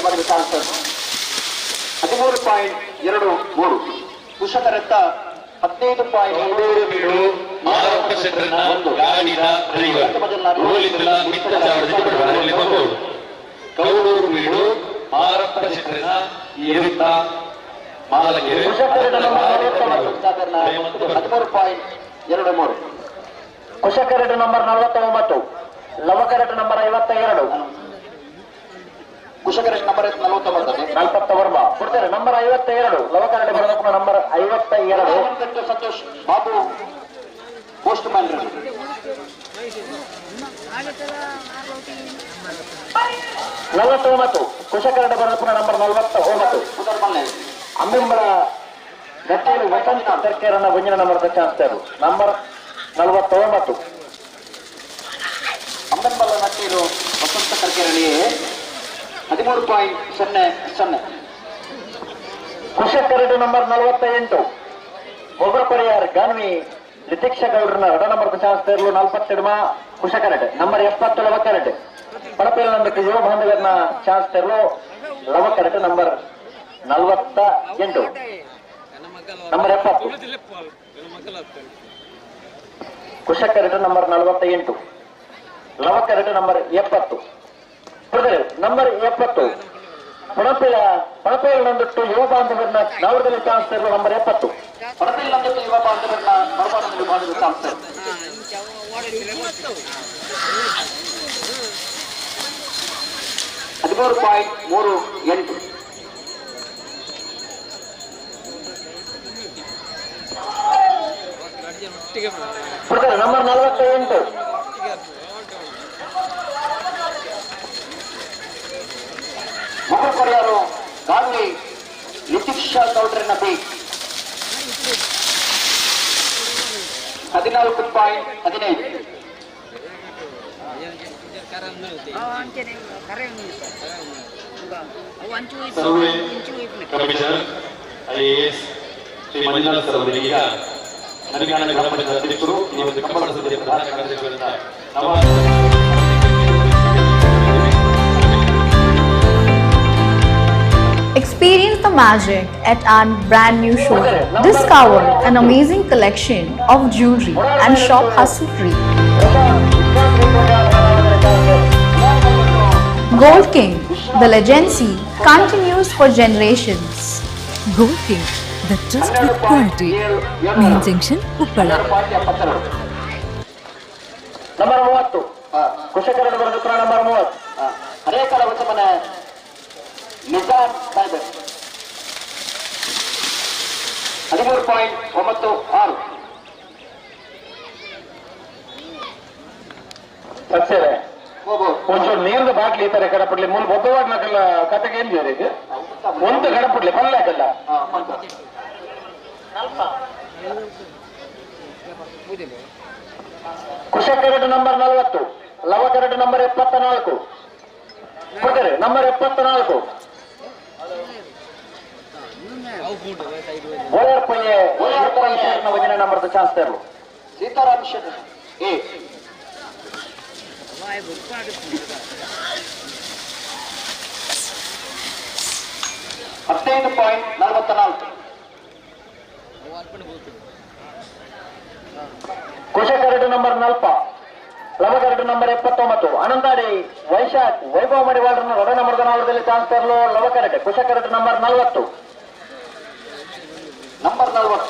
ಬರೆದ ಚಾನ್ಸರ್ 13.23. ಕುಶಕರೆತ್ತ 15.3. ಕೌಡೂರು ಬೀಡು ಮಾರಪ್ಪ ಶೆಟ್ಟರನ ಎರುತ್ತ ಮಾಲಕೆರೆ 13.23. ಕುಶಕರೆಟ್ ನಂಬರ್ 49, ಲವಕರೆಟ್ ನಂಬರ್ 52. ಕುಶಕರೆಟ್ ನಂಬರ್ 49 49 ಕೊಡ್ತಾರೆ. ನಂಬರ್ 52 ಲವಕರೆಟ್ ಬರೋದಕ್ಕೂ number 52. Santhosh Babu postman 49. ಕುಶಕರೆಟ್ ಬರೋದಕ್ಕೂ ನಂಬರ್ 49. ಅಂಬಿಂಬಳ ಗಟ್ಟಿಯಲ್ಲಿ ವಸಂತ ತರ್ಕೇರನ್ನ ಒಂಜಿನ ನಂಬರ್ ಚಾನ್ಸ್ತಾರು ನಂಬರ್ 49. ಅಂಬನ್ಬಲ್ಲ ನಟ್ಟೀರು ವಸಂತ ಕರ್ಕೇರಳಿಯೇ 13.00. ಕುಶಕರೆಡ್ ನಂಬರ್ 48 ಮೊಗರಪರಿಯಾರ್ ಗಾನ್ವಿ ಲಿತೀಕ್ಷ ಗೌಡ್ರನ್ನ ರಡ ನಂಬರ್ ಚಾನ್ಸ್ತಾರಲು 42 ಕುಶಕರೆಡ್. ನಂಬರ್ 70 ಲವಕರೆಡ್. ಪಡಪೇಲ್ ನಂಬಕ್ಕೆ ಯುವ ಬಾಂಧವರನ್ನ ಚಾನ್ಸ್ತಾರಲು ಲವಕರೆಡ್ ನಂಬರ್ 48. ನಂಬರ್ 70 ಕುಶಕರೆಡ್ ನಂಬರ್ 48, ಲವಕರೆಡ್ ನಂಬರ್ 70. ನಂಬರ್ 70 ಪಣಪೇಲ ಪಣಪೇಲ್ ನಂದಿಟ್ಟು ಯುವ ಬಾಂಧವರನ್ನ ನವರದಲ್ಲಿ ಚಾನ್ಸರ್ ನಂಬರ್ 70. ಪಣಪೇಲ್ ನಂದಿಟ್ಟು ಯುವ ಬಾಂಧವರನ್ನ ಮರಬಾರದಲ್ಲಿ ಬಾಂಧವ ಚಾನ್ಸರ್ 13.38. ನಂಬರ್ 48 ಮೊಗಲ್ಪರಿಯಾರು ಗಾಂಧಿ ಲಿತಿಕ್ಷಾ ಗೌಡ್ರನ್ನ ಬೀಟ್ 14.15. Survey commissioner IAS Shri Manjunath sir ಅವರಿಗೆ ಈಗ ನವಿಗಾಣ ಗ್ರಾಮ ಪಂಚಾಯತ್ ಅಧ್ಯಕ್ಷರು ಈ ಒಂದು ಕಂಬಳ ಸಭೆಯ ಪ್ರಧಾನ ಕಾರ್ಯದರ್ಶಿಗಳಾದ ನವ Experience the magic at our brand new showroom. Discover an amazing collection of jewelry and shop hassle-free. Gold King, the legacy continues for generations. Gold King, the trust with quality. Main Junction, Uppala. Number 30 ಕುಶಕರಣ ಬರೆದ number 30. ಅನೇಕರ ಹೊಸಮನೆ ನಿಜಾಮ್ ಸಾಹೇಬ್ 13.96. ಸತ್ಯರೇ ಒಂಚೂರು ನೀರ್ದ bottle ಈ ತರ ಕಡಪಡ್ಲಿ ಮೂಲ ಬೊಬ್ಬವಾಡ್ನಕಲ್ಲ ಕತೆಗೆ ಏನ್ ಜೋರಿಗೆ ಒಂದು ಕಡಪಡ್ಲಿ ಪಲ್ಲಾಕಲ್ಲ. ಕುಶಕರೆಡ್ ನಂಬರ್ 40, ಲವಕರೆಡ್ ನಂಬರ್ 74. ಕೊಡ್ತಾರೆ ನಂಬರ್ 74. ಒಳರ್ಪಯ್ಯೆ ವಜನ ನಂಬರ್ ಚಾನ್ಸರ್ ಸೀತಾರಾಮ್ ಶೆಟ್ಟಿ ಎ 15.44. ಕುಶಕರೆಡ್ ನಂಬರ್ 40, ಲವಕರೆಡ್ ನಂಬರ್ 79. ಅನಂತಾಡಿ ವೈಶಾಖ್ ವೈಭವ ಮಡಿವಾಳರನ್ನು ರಡ ನಂಬರ್ ನಾಲ್ಕರಲ್ಲಿ ಚಾನ್ಸರ್ಲು ಲವಕರೆಡ್. ಕುಶಕರೆಡ್ ನಂಬರ್ 40. ನಂಬರ್ 40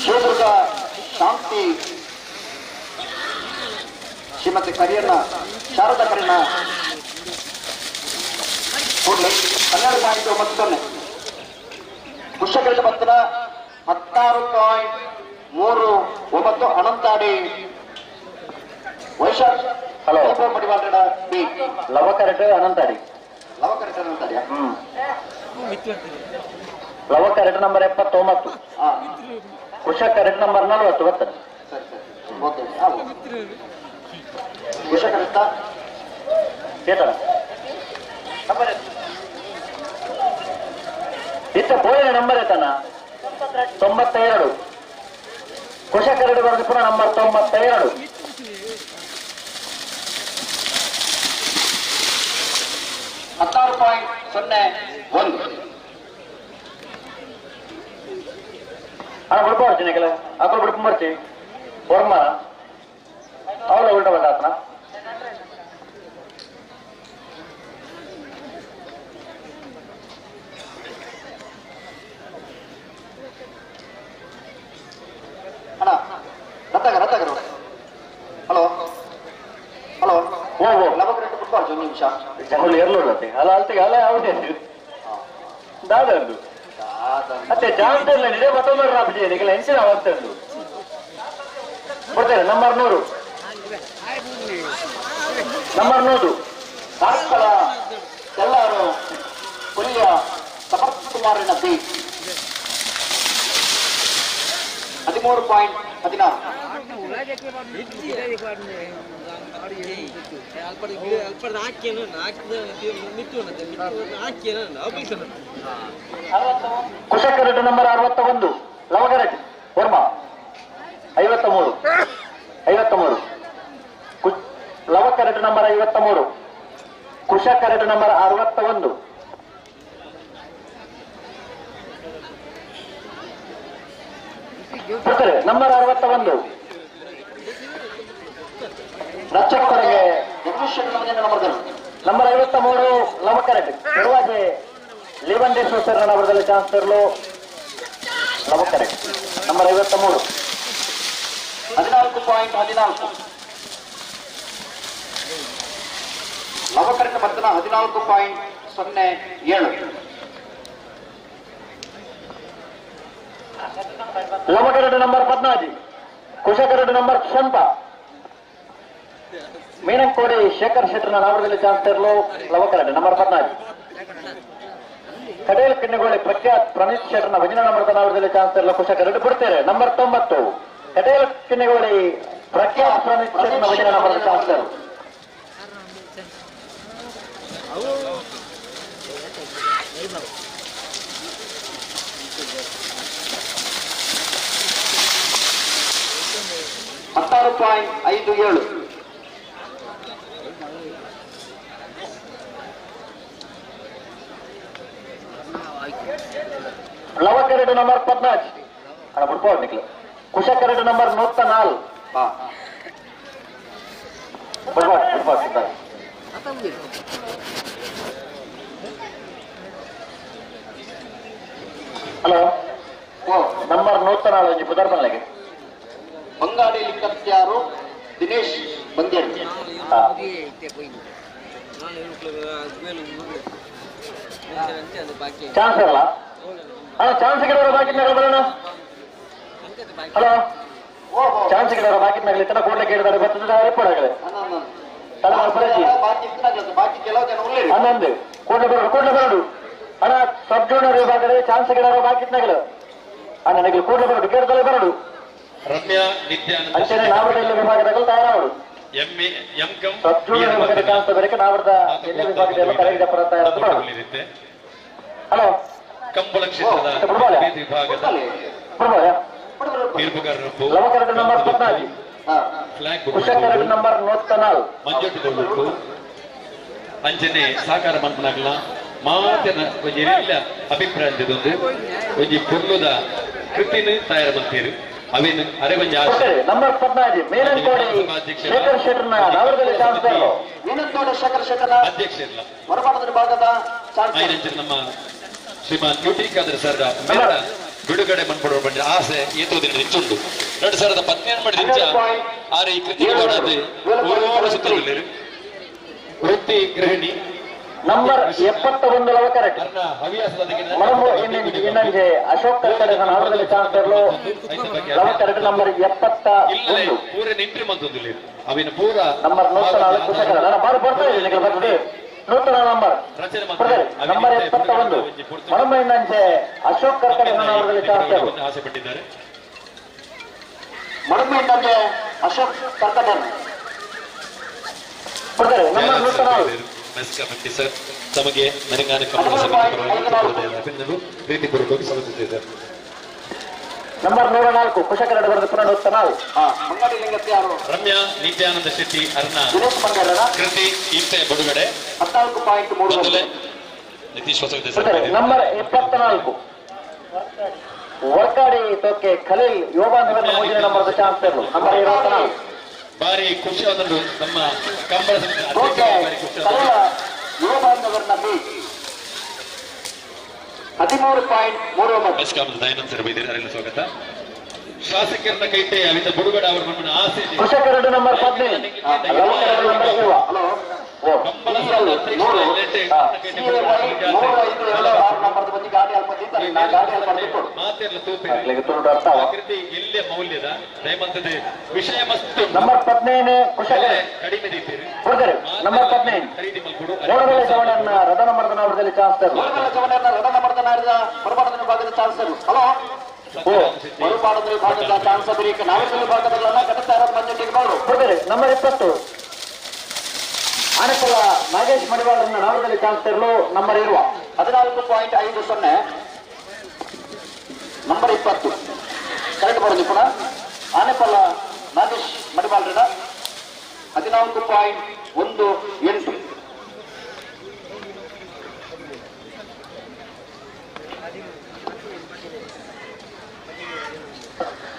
ಶಿವದುರ್ಗ ಶಾಂತಿ ಶ್ರೀಮತಿ ಕರಿಯಣ್ಣ ಶಾರದಾ ಕರಿಯಣ್ಣ ಕೂಡಲೇ 12.90. ಕುಶಕರಟ ಬತ್ತನ 16.39 ಅನಂತಾಡಿ ವೈಶಾಖ್. ಹಲೋ ಮಡಿವಾಳ ಬಿ ಲವಕರಟ ಅನಂತಾಡಿ. ಲವಕರಟ ಅನಂತಾಡಿ. ಲವಕರಟ ನಂಬರ್ 79, ಕುಶಕರಟ ನಂಬರ್ 40 ಬರ್ತದೆ. ಸರಿ ಸರಿ ಓಕೆ. ಕುಶಕರಟ ಚೇತನ ಇತ್ತ ಪೋಯಿನ ನಂಬರ್ ಎತ್ತನ 92. ಕುಶಕರಡು ಬರೆದು ಪುನಃ ನಂಬರ್ 92. 16.01. ಅಣ್ಣ ಬಿಡ್ಪ ಬರ್ತೀನಿ ಕೆಲ ಅక్కడ ಬಿಡ್ಕೊಂಡ್ ಬರ್ತಿ ವರ್ಮ ಅವಳ ಉಲ್ಟ ಬಂದ ಆತನ. ಅಣ್ಣ ರತ್ತಾಗ ರತ್ತಾಗ. ಹಲೋ ಹಲೋ ಓ ಓ ಲವಕರಟ ಬಿಟ್ಬಾರ್ದು ಒಂದು ನಿಮಿಷ. ಅವಳು ಎರ್ಲುಳ್ಳತೆ ಅಲ್ಲ ಅಲ್ತಿಗೆ ಅಲ್ಲ ಯಾವುದೇ ದಾದಂದು ಅತ್ತೆ ಜಾಸ್ತಿ ಇಲ್ಲ ಇದೇ ಮತ್ತೊಂದು ರಾಬಿಜಿ ಇದಕ್ಕೆಲ್ಲ ಹೆಂಚಿನ ಅವಸ್ಥೆ ಉಂಟು. ಕೊಡ್ತೇನೆ ನಂಬರ್ 100. ನಂಬರ್ 100 ಕಾರ್ಕಳ ಎಲ್ಲಾರು ಕೊಲ್ಲಿಯ ಸಮರ್ಥ ಕುಮಾರನ ಬಿ 13.16. ಕುಶಕರಟ ನಂಬರ್ 61 ಲವಕರಟ್ ವರ್ಮ 53 53. ಲವಕರಟ ನಂಬರ್ 53, ಕುಶಕರಟ ನಂಬರ್ 61. ಬರ್ತಾರೆ ನಂಬರ್ 61. ರಕ್ಷಕರಿಗೆ ನಂಬರ್ 53 ಲವಕರಟ್ ಪರವಾಗಿ ಲಿವನ್ ದೇಶೋತ್ಸವ ನಗರದಲ್ಲಿ ಚಾನ್ಸಲರ್ ಲವಕರಟ್ ನಂಬರ್ 53. 14.14. ಲವಕರಟ ಬರ್ತನ 14.07. ಲವಕರಟ ನಂಬರ್ 14, ಕುಶಕರಟ ನಂಬರ್ 1. ಮೀನಂಕೋಡಿ ಶೇಖರ್ ಶೆಟ್ಟರ್ನ ನಾಮದಲ್ಲಿ ಚಾನ್ಸಲರ್ ಲವಕರಟ ನಂಬರ್ 14. ಕಡೇಲ್ ಕಿಣ್ಣಗೋಳಿ ಪ್ರಖ್ಯಾತ್ ಪ್ರಣೀತ್ ಶೆಟ್ಟರ್ನ ಭಜನ ನಂಬರ್ ನಾಮದಲ್ಲಿ ಚಾನ್ಸಲರ್ ಕುಶಕರಟ ಬಿಡ್ತಾರೆ ನಂಬರ್ 9. ಕಡೇಲ್ ಕಿಣ್ಣಗೋಳಿ ಪ್ರಖ್ಯಾತ್ ಪ್ರಣೀತ್ ಶೆಟ್ಟರ್ನ ಭಜನ ನಂಬರ್ ಚಾನ್ಸಲರ್. 16.57. ಲವಕರಡು ನಂಬರ್ 14 ಅಣ್ಣ ಬಿಡ್ಬೋದು ನಿಕ್ಲು. ಕುಶಕರಡು ನಂಬರ್ 104. ಬಿಡ್ಬೋದು ಬಿಡ್ಬೋದು. ಹಲೋ ನಂಬರ್ 104 ಒಂಜಿ ಪುದರ್ ಪನ್ಲೆಗೆ. ಬಂಗಾಡಿ ಲಿಕ್ಕತ್ಯಾರು ದಿನೇಶ್ ಬಂದೇಡಿ. ಚಾನ್ಸ್ ಅಲ್ಲ ಅಣ್ಣ, ಚಾನ್ಸ್ ಗಿಡವರ ಬಾಕಿ ನಗಲ ಬರೋಣ. ಹಲೋ ಚಾನ್ಸ್ ಗಿಡವರ ಬಾಕಿ ನಗಲಿ ತನ್ನ ಕೂಡಲೇ ಕೇಳಿದಾರೆ ಬರ್ತದೆ ರಿಪೋರ್ಟ್ ಆಗಲಿ. ಹನ್ನೊಂದು ಕೂಡಲೇ ಬರೋಡು ಕೂಡಲೇ ಬರೋಡು ಅಣ್ಣ. ಸಬ್ ಜೂನಿಯರ್ ವಿಭಾಗದಲ್ಲಿ ಚಾನ್ಸ್ ಗಿಡವರ ಬಾಕಿ ನಗಲು ಅಣ್ಣ ನಗಲು ಕೂಡಲೇ ಬರೋಡು ಕೇಳಿದಲ್ಲೇ ಬರೋಡು. ರಮ್ಯಾ ನಿತ್ಯಾನಂದ ಅಂಚನೆ ನಾವಡಲ್ಲಿ ವಿಭಾಗದಲ್ಲಿ ತಯಾರಾವಡು. ಸಬ್ ಜೂನಿಯರ್ ವಿಭಾಗದ ಚಾನ್ಸ್ ಬರಕ್ಕೆ ನಾವಡದ ಎಲ್ಲ ವಿಭಾಗದಲ್ಲಿ ತಯಾರಿದ ಪರ ತಯಾರಾದ. ಹಲೋ ಕಂಬಳ ಕ್ಷೇತ್ರದ ವಿಭಾಗದ ತೀರ್ಪುಗಾರರು ಲವಕರಟ ನಂಬರ್ 14, ಫ್ಲಾಗ್ ಕುಶಕರಟ ನಂಬರ್ 104 ಮಂಜುಟ್ಟು ಅಂಚನೆ ಸಾಕಾರ ಮನ್ಪನಾಗಲ ಮಾತಿನ ಒಂಜಿ ಇಲ್ಲ ಅಭಿಪ್ರಾಯ ಅಂತಿದ್ದೊಂದು ಒಂಜಿ ಪೊರ್ಲುದ ಕೃತಿನ ತಯಾರು ಮಂತೀರು ಅವೇನು ಅರೆ ಒಂಜಿ ಆಸೆ. ನಂಬರ್ 14 ಮೇಲಂಕೋಡಿ ಶೇಖರ್ ಶೆಟ್ಟರ್ನ ನಾವರದಲ್ಲಿ ಚಾನ್ಸಲರ್. ಮೇಲಂಕೋಡಿ ಶೇಖರ್ ಶೆಟ್ಟರ್ನ ಅಧ್ಯಕ್ಷ ಇಲ್ಲ ಹೊರಬಾರದ ವಿಭಾಗದ ಚಾನ್ಸಲರ್ ನಮ್ಮ ಶ್ರೀಮಾನ್ ಯುಟಿ ಖಾದರ್ ಸರ್ ಮೇಳ ಬಿಡುಗಡೆ ಮನ್ಪಡುವ ಬಂದ ಆಸೆ ಏತೋ ದಿನ ಹೆಚ್ಚುಂಡು. 2017 ಮಾಡಿದ ಆರೆ ಈ ಕೃತಿ ಸುತ್ತಲಿಲ್ಲ ವೃತ್ತಿ ಗೃಹಿಣಿ ನಂಬರ್ 71 ಲವ ಕರೆಕ್ಟ್ ಮರಮು ಇನ್ನೊಂದು ಅಶೋಕ್ ಕರ್ಕಡೆ ನಾಡದಲ್ಲಿ ಚಾನ್ಸರ್ಲು ಲವ ಕರೆಕ್ಟ್ ನಂಬರ್ 71 ಪೂರ ಎಂಟ್ರಿ ಮಂತೊಂದಿಲ್ಲ ಅವಿನ ಪೂರ ನಂಬರ್ 104 ಕುಶಕರ ನಾನು ಬಾರಿ ಬರ್ತಾ ಇದ್ದೀನಿ ಬರ್ತದೆ ನೂತನ ನಂಬರ್ ನಂಬರ್ 71 ಮರಮು ಇನ್ನೊಂದು ಅಶೋಕ್ ಕರ್ಕಡೆ ನಾಡದಲ್ಲಿ ಚಾನ್ಸರ್ಲು ಆಸೆ ಪಟ್ಟಿದ್ದಾರೆ. ಮರಮು ಇನ್ನೊಂದು ಅಶೋಕ್ ಕರ್ಕಡೆ ನಂಬರ್ 104 ಮೆಸ್ ಕಮಿಟಿ ಸರ್ ತಮಗೆ ಮನೆಗಾನ ಕಂಬಳ ಸಮಿತಿ ಪರವಾಗಿ ಪ್ರೀತಿಪೂರ್ವಕವಾಗಿ ಸ್ವಾಗತಿಸಿದೆ ಸರ್. ನಂಬರ್ 104 ಕುಶಕರಡ ಬರೆದ ಪುನಃ 104 ರಮ್ಯಾ ನಿತ್ಯಾನಂದ ಶೆಟ್ಟಿ ಅರ್ಣ ಕೃತಿ ಇತ್ತೆ ಬಿಡುಗಡೆ 14.3. ನಿತೀಶ್ ಹೊಸಗದೆ ಸರ್. ನಂಬರ್ 24 ವರ್ಕಾಡಿ ತೋಕೆ ಖಲೀಲ್ ಯೋಗಾಂಧರ ಮೋಜಿನ ನಂಬರ್ ಚಾನ್ಸರ್ ನಂಬರ್ 24. ಬಾರಿ ಖುಷಿ ಆದದ್ದು ನಮ್ಮ ಕಂಬಳ ಸಮಿತಿ 13.39. ದಯಾನಂದ ಸರ್ ಬೈದಿರಿ ಅವರಿಗೆ ಸ್ವಾಗತ. ಶಾಸಕರನ್ನ ಕೈಟೆ ಅವಿತ ಬುಡುಗಡೆ ಅವರ ಆಸೆ ಇದೆ. ಕುಶಕರಡು ನಂಬರ್ 15 ನಂಬರ್ ಎಲ್ಲೇ ಮೌಲ್ಯದ ದಯಮಂತದೆ ವಿಷಯ ಮಸ್ತು. ನಂಬರ್ 15 ಕುಶಕರ ಕಡಿಮೆ ದೀತೀರಿ ನಂಬರ್ 15 ಮೂರನೇ ಚವಣೆಯನ್ನ ರಥ ನಂಬರ್ದ ಅವರದಲ್ಲಿ ಚಾನ್ಸರ್ ರಥ ನಂಬರ್ದ ಹೊರಬಾರದ ಚಾನ್ಸರ್. ಹಲೋ ಹೊರಬಾರದ ವಿಭಾಗದ ಚಾನ್ಸರ್ ನಾವೆಲ್ಲ ಭಾಗದಲ್ಲ ಕಟ್ಟುತ್ತಾ ಇರೋದು. ನಂಬರ್ 20 ಆನಕಲ ನಾಗೇಶ್ ಮಡಿವಾಳರನ್ನ ನಾಡದಲ್ಲಿ ಚಾನ್ಸರ್ಲು ನಂಬರ್ ಇರುವ 14.50 ನಂಬರ್ 20 ಕರೆಕ್ಟ್ ಬರೋದು ಕೂಡ ಆನೆಪಲ್ಲ ನಾಗೇಶ್ ಮಡಿವಾಳರನ್ನ 14.18.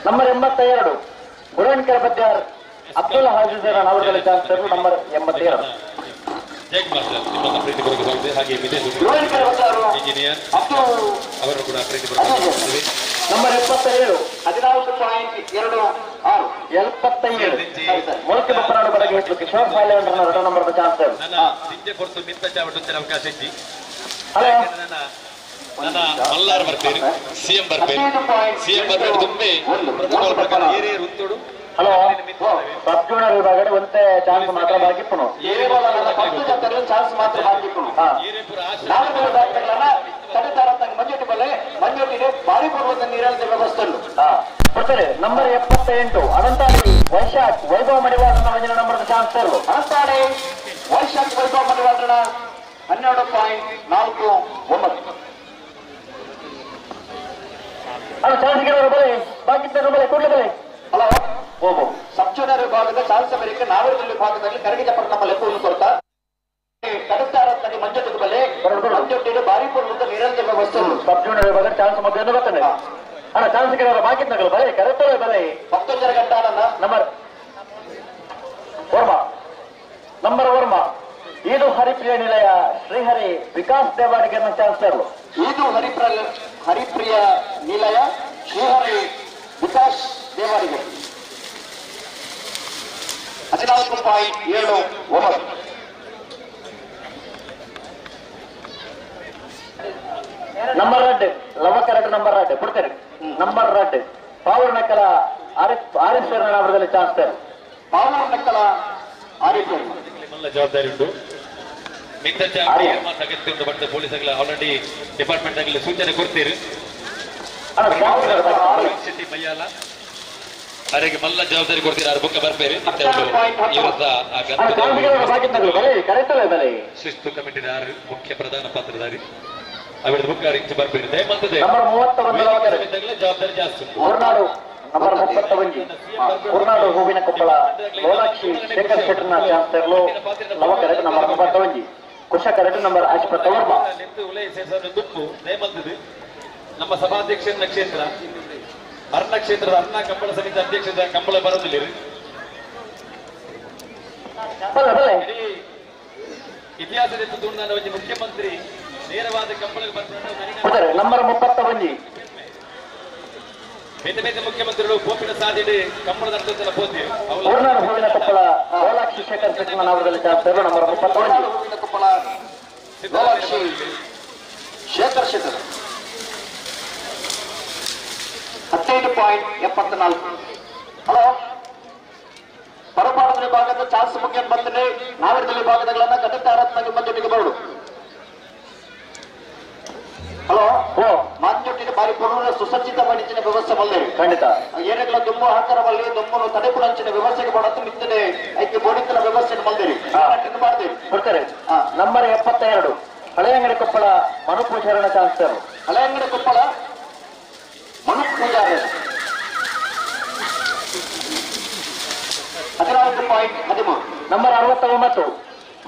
ನಂಬರ್ 82 ಗುರಣ್ಕರ ಬದ್ಯಾರ್ ಅಬ್ದುಲ್ ಹಾಜಿಜರ ನಾವದಲ್ಲಿ ಚಾನ್ಸರ್ ನಂಬರ್ 82. ಜಯಕುಮಾರ್ ಸರ್ ನಿಮ್ಮನ್ನ ಪ್ರೀತಿಪೂರ್ವಕ ಸ್ವಾಗತ. ಹಾಗೆ ಇಂಜಿನಿಯರ್ ಅವರು ಕೂಡ ಪ್ರೀತಿಪೂರ್ವಕ ನಂಬರ್ 77 14.26 77 ಮೊಳಕೆ ಬಪ್ಪನಾಡು ಬಡಗಿ ಹೆಚ್ಚು ಕಿಶೋರ್ ಸಾಲೆ ರಥ ನಂಬರ್ ಚಾನ್ಸರ್. ನನ್ನ ಸಿಂಜೆ ಪೊರ್ತು ಮಿತ್ತ ಚಾವಟು ಅವಕಾಶ ಇಜ್ಜಿ. ನನ್ನ ಮಲ್ಲಾರ್ ಬರ್ತೀರಿ, ಸಿಎಂ ಬರ್ಬೇರು, ಸಿಎಂ ಬರ್ಬೇರು ತುಂಬಿ ಪ್ರೋಟೋಕಾಲ್ ಪ್ರಕಾರ ಏರಿಯರ್ ಉತ್ತೋಡು. ಹಲೋ ಸಬ್ ಜೂನಿಯರ್ ವಿಭಾಗಡೆ ಒಂದೇ ಚಾನ್ಸ್ ಮಾತ್ರ ಬಾಕಿ ಪುನಃ ಚಾನ್ಸ್ ಮಾತ್ರ ಬಾಕಿ ಪುನಃ ಮಂಜೊಟ್ಟಿಗೆ ಭಾರಿ ಪರ್ವತ ನೀರಾವರಿ ವ್ಯವಸ್ಥೆ ಬರ್ತಾರೆ. ನಂಬರ್ 78 ಅನಂತಾಡಿ ವೈಶಾಖ್ ವೈಭವ ಮಡಿವಾಳನ ಮಂಜಿನ ನಂಬರ್ ಚಾನ್ಸರ್. ಅನಂತಾಡಿ ವೈಶಾಖ್ ವೈಭವ ಮಡಿವಾಳನ 12.49. ಅದು ಚಾನ್ಸ್ ಬಲೆ ಬಾಕಿ ಬಲೆ ಕೂಡಲೇ ಬಲೆ. ಹಲೋ ಓಬೋ ಸಬ್ ಜೂನಿಯರ್ ವಿಭಾಗದ ಚಾನ್ಸ್ ಅಮೆರಿಕ ನಾವರದಲ್ಲಿ ವಿಭಾಗದಲ್ಲಿ ಕರಗಿದ ನಮ್ಮ ಲೆಕ್ಕವನ್ನು ಕೊಡ್ತಾ ಕಡುತ್ತಾರತ್ತಲ್ಲಿ ಮಂಜೊಟ್ಟಿಗೆ ಬಲೆ ಮಂಜೊಟ್ಟಿಗೆ ಭಾರಿ ಪೂರ್ವದ ನಿರಂತರ ವ್ಯವಸ್ಥೆ. ಸಬ್ ಜೂನಿಯರ್ ವಿಭಾಗ ಚಾನ್ಸ್ ಮಧ್ಯೆ ಬರ್ತಾನೆ. ಅಣ್ಣ ಚಾನ್ಸ್ ಕೇಳೋರ ಬಾಕಿ ನಗಲು ಬಲೆ ಕರೆಕ್ಟ್ ಬಲೆ 19 ಗಂಟೆ ನಂಬರ್ ವರ್ಮ ನಂಬರ್ ವರ್ಮ ಇದು ಹರಿಪ್ರಿಯ ನಿಲಯ ಶ್ರೀಹರಿ ವಿಕಾಸ್ ದೇವಾಡಿಗೆ ಚಾನ್ಸರ್. ಇದು ಹರಿಪ್ರಿಯ ನಿಲಯ ಶ್ರೀಹರಿ ವಿಕಾಸ್ ದೇವಾಡಿಗೆ 14.79. ನಂಬರ್ ರೆಡ್ ಲವ ಕರೆಕ್ಟ್ ನಂಬರ್ ರೆಡ್ ಬಿಡ್ತಾರೆ. ನಂಬರ್ ರೆಡ್ ಪಾವೂರ್ ನಕ್ಕಲ ಆರಿಫ್ ಅವರದಲ್ಲಿ ಚಾನ್ಸರ್. ಪಾವೂರ್ ನಕ್ಕಲ ಆರಿಫ್ ಜವಾಬ್ದಾರಿ ಉಂಟು. ಮಿತ್ತ ಅಗತ್ಯ ಉಂಟು. ಬಟ್ ಪೊಲೀಸ್ ಆಲ್ರೆಡಿ ಡಿಪಾರ್ಟ್ಮೆಂಟ್ ಆಗಲಿ ಸೂಚನೆ ಕೊಡ್ತೀರಿ. ಶೆಟ್ಟಿ ಮಯ್ಯಾಲ ಅವರಿಗೆ ಮಲ್ಲ ಜವಾಬ್ದಾರಿ ಕೊಡ್ತೀರಾ, ಅವ್ರ ಬುಕ್ಕ ಬರ್ಬೇರಿ. ಶಿಸ್ತು ಕಮಿಟಿ ಮುಖ್ಯ ಪ್ರಧಾನ ಪಾತ್ರಧಾರಿ ಅವರ ಬುಕ್ಕ ಇಂಚು ಬರ್ಬೇರಿ. ದಯಮಂತದೆ ಜವಾಬ್ದಾರಿ ಜಾಸ್ತಿ ಉಂಟು. ನಂಬರ್ 31 ಕುರ್ನಾಡು ಹೂವಿನ ಕೊಪ್ಪಳ ಲೋಲಾಕ್ಷಿ ಶೇಖರ್ ಶೆಟ್ಟರ್ನ ಚಾನ್ಸರ್ಲು Lava correct number 31 Kusha correct number ಆಶಿಪತ್ತ ವರ್ಮ. ದುಪ್ಪು ದಯಮಂತದೆ ನಮ್ಮ ಸಭಾಧ್ಯಕ್ಷರ ಕ್ಷೇತ್ರ ಅರ್ಣ ಕ್ಷೇತ್ರದ ಅರ್ಣ ಕಂಬಳ ಸಮಿತಿ ಅಧ್ಯಕ್ಷದ ಕಂಬಳ ಬರೋದಿಲ್ಲ. ಇತಿಹಾಸದ ತೂರ್ನಾಡ ಮುಖ್ಯಮಂತ್ರಿ ನೇರವಾದ ಕಂಬಳಕ್ಕೆ ಬರ್ತಾರೆ. ನಂಬರ್ 31 ಬೇತೆ ಬೇತೆ ಮುಖ್ಯಮಂತ್ರಿಗಳು ಕೋಪಿನ ಸಾಧಿಡಿ ಕಂಬಳದ ಅರ್ಥದಲ್ಲ ಪೋತಿ. ಹೂವಿನ ಕೊಪ್ಪಳ ಲೋಲಾಕ್ಷಿ ಶೇಖರ್ ಶೆಟ್ಟರ್ನ ನಾವದಲ್ಲಿ ಚಾನ್ಸರ್ ನಂಬರ್ 31 ಹೂವಿನ ಕೊಪ್ಪಳ ಲೋಲಾಕ್ಷಿ ಶೇಖರ್ ಶೆಟ್ಟರ್ 15.74. ಹಲೋ, ಪರಪಾಡದ ವಿಭಾಗದ ಚಾನ್ಸ್ ಮುಖ್ಯ ಬಂದರೆ ನಾವಿರದಲ್ಲಿ ವಿಭಾಗದಗಳನ್ನ ಕಟ್ಟುತ್ತಾರತ್ನಾಗಿ ಮಂಜುಟಿಗೆ ಬರಡು. ಹಲೋ, ಓ ಮಂಜುಟಿನ ಬಾರಿ ಪೂರ್ಣ ಸುಸಜ್ಜಿತ ಮಣಿಚಿನ ವ್ಯವಸ್ಥೆ ಮಲ್ಲೇರಿ. ಖಂಡಿತ ಏನೆಲ್ಲ ದುಮ್ಮು ಹಾಕರವಲ್ಲಿ ದುಮ್ಮನ್ನು ತಡೆಪುರಂಚಿನ ವ್ಯವಸ್ಥೆಗೆ ಮಾಡತ್ತು ಮಿತ್ತನೆ ಐಕೆ ಬೋಡಿತನ ವ್ಯವಸ್ಥೆ ಮಲ್ದೇರಿ ಮಾಡ್ದೇರಿ ಕೊಡ್ತಾರೆ. ನಂಬರ್ 72 ಹಳೆಯಂಗಡಿ ಕೊಪ್ಪಳ ಮನು ಪೂಜಾರನ ಚಾನ್ಸರ್. ಹಳೆಯಂಗಡಿ ಕೊಪ್ಪಳ ಮನು ಪೂಜಾರ 14.13. ನಂಬರ್ 69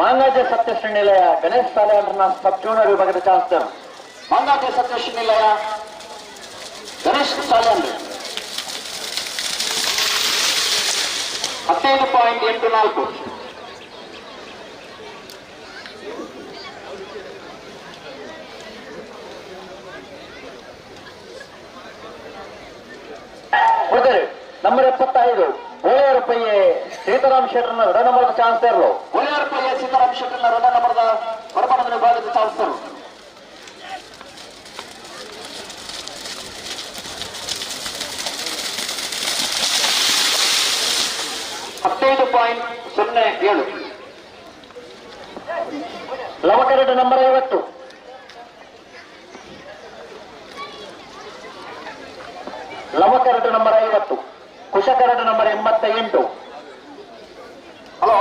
ಮಾಂಗಾಜೆ ಸತ್ಯಶ್ರೀ ನಿಲಯ ಗಣೇಶ್ ಸಾಲೆ ಸಬ್ ಜೂನಿಯರ್ ವಿಭಾಗದ ಚಾನ್ಸರ್. ಮಾಂಗಾಜೆ ಸತ್ಯಶ್ರೀ ನಿಲಯ ಗಣೇಶ್ ಸಾಲೆ 15.84. ನಂಬರ್ 75 ಗೋಳೆಯರ ಪೈಯೆ ಸೀತಾರಾಮ್ ಶೆಟ್ಟರ್ನ ರಡ ನಂಬರದ ಚಾನ್ಸರ್. ಗೋಳೆಯರ ಪೈಯೆ ಸೀತಾರಾಮ್ ಶೆಟ್ಟರ್ನ ರಡ ನಂಬರದ ಹೊರಬಾರದ ವಿಭಾಗದ ಚಾನ್ಸರ್. 15.07. ಲವಕರೆಡ್ ನಂಬರ್ 50. ಲವಕರಡು ನಂಬರ್ 50, ಕುಶಕರಡು ನಂಬರ್ 88. ಹಲೋ,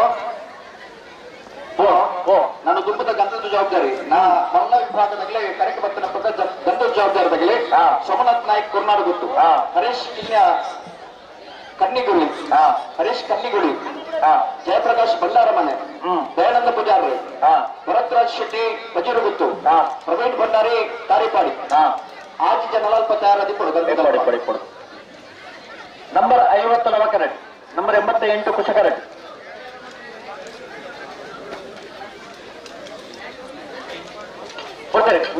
ಓ ನಾನು ದುಂಬದ ಗಂಧದ ಜವಾಬ್ದಾರಿ. ನಾ ಮಲ್ಲ ವಿಭಾಗದಾಗಲೇ ಕರೆಕ್ಟ್ ಬರ್ತಾನೆ ಗಂಧದ ಜವಾಬ್ದಾರಿ ತಗಲಿ. ಸೋಮನಾಥ್ ನಾಯ್ಕ್ ಕುರ್ನಾಡು ಗೊತ್ತು, ಹರೀಶ್ ಕಿನ್ಯ ಕನ್ನಿಗುಳಿ, ಹರೀಶ್ ಕನ್ನಿಗುಳಿ, ಜಯಪ್ರಕಾಶ್ ಭಂಡಾರಮನೆ, ದಯಾನಂದ ಪೂಜಾರಿ, ಭರತ್ರಾಜ್ ಶೆಟ್ಟಿ ಬಜೀರುಗುತ್ತು, ಪ್ರವೀಣ್ ಭಂಡಾರಿ ತಾರಿಪಾಡಿ. ಆಜಿ ಜನಲಾಲ್ಪ ತಯಾರಾದಿ ಕೊಡು. ನಂಬರ್ 50 ಲವಕರೆಡ್, ನಂಬರ್ 88 ಕುಶಕರೆಡ್.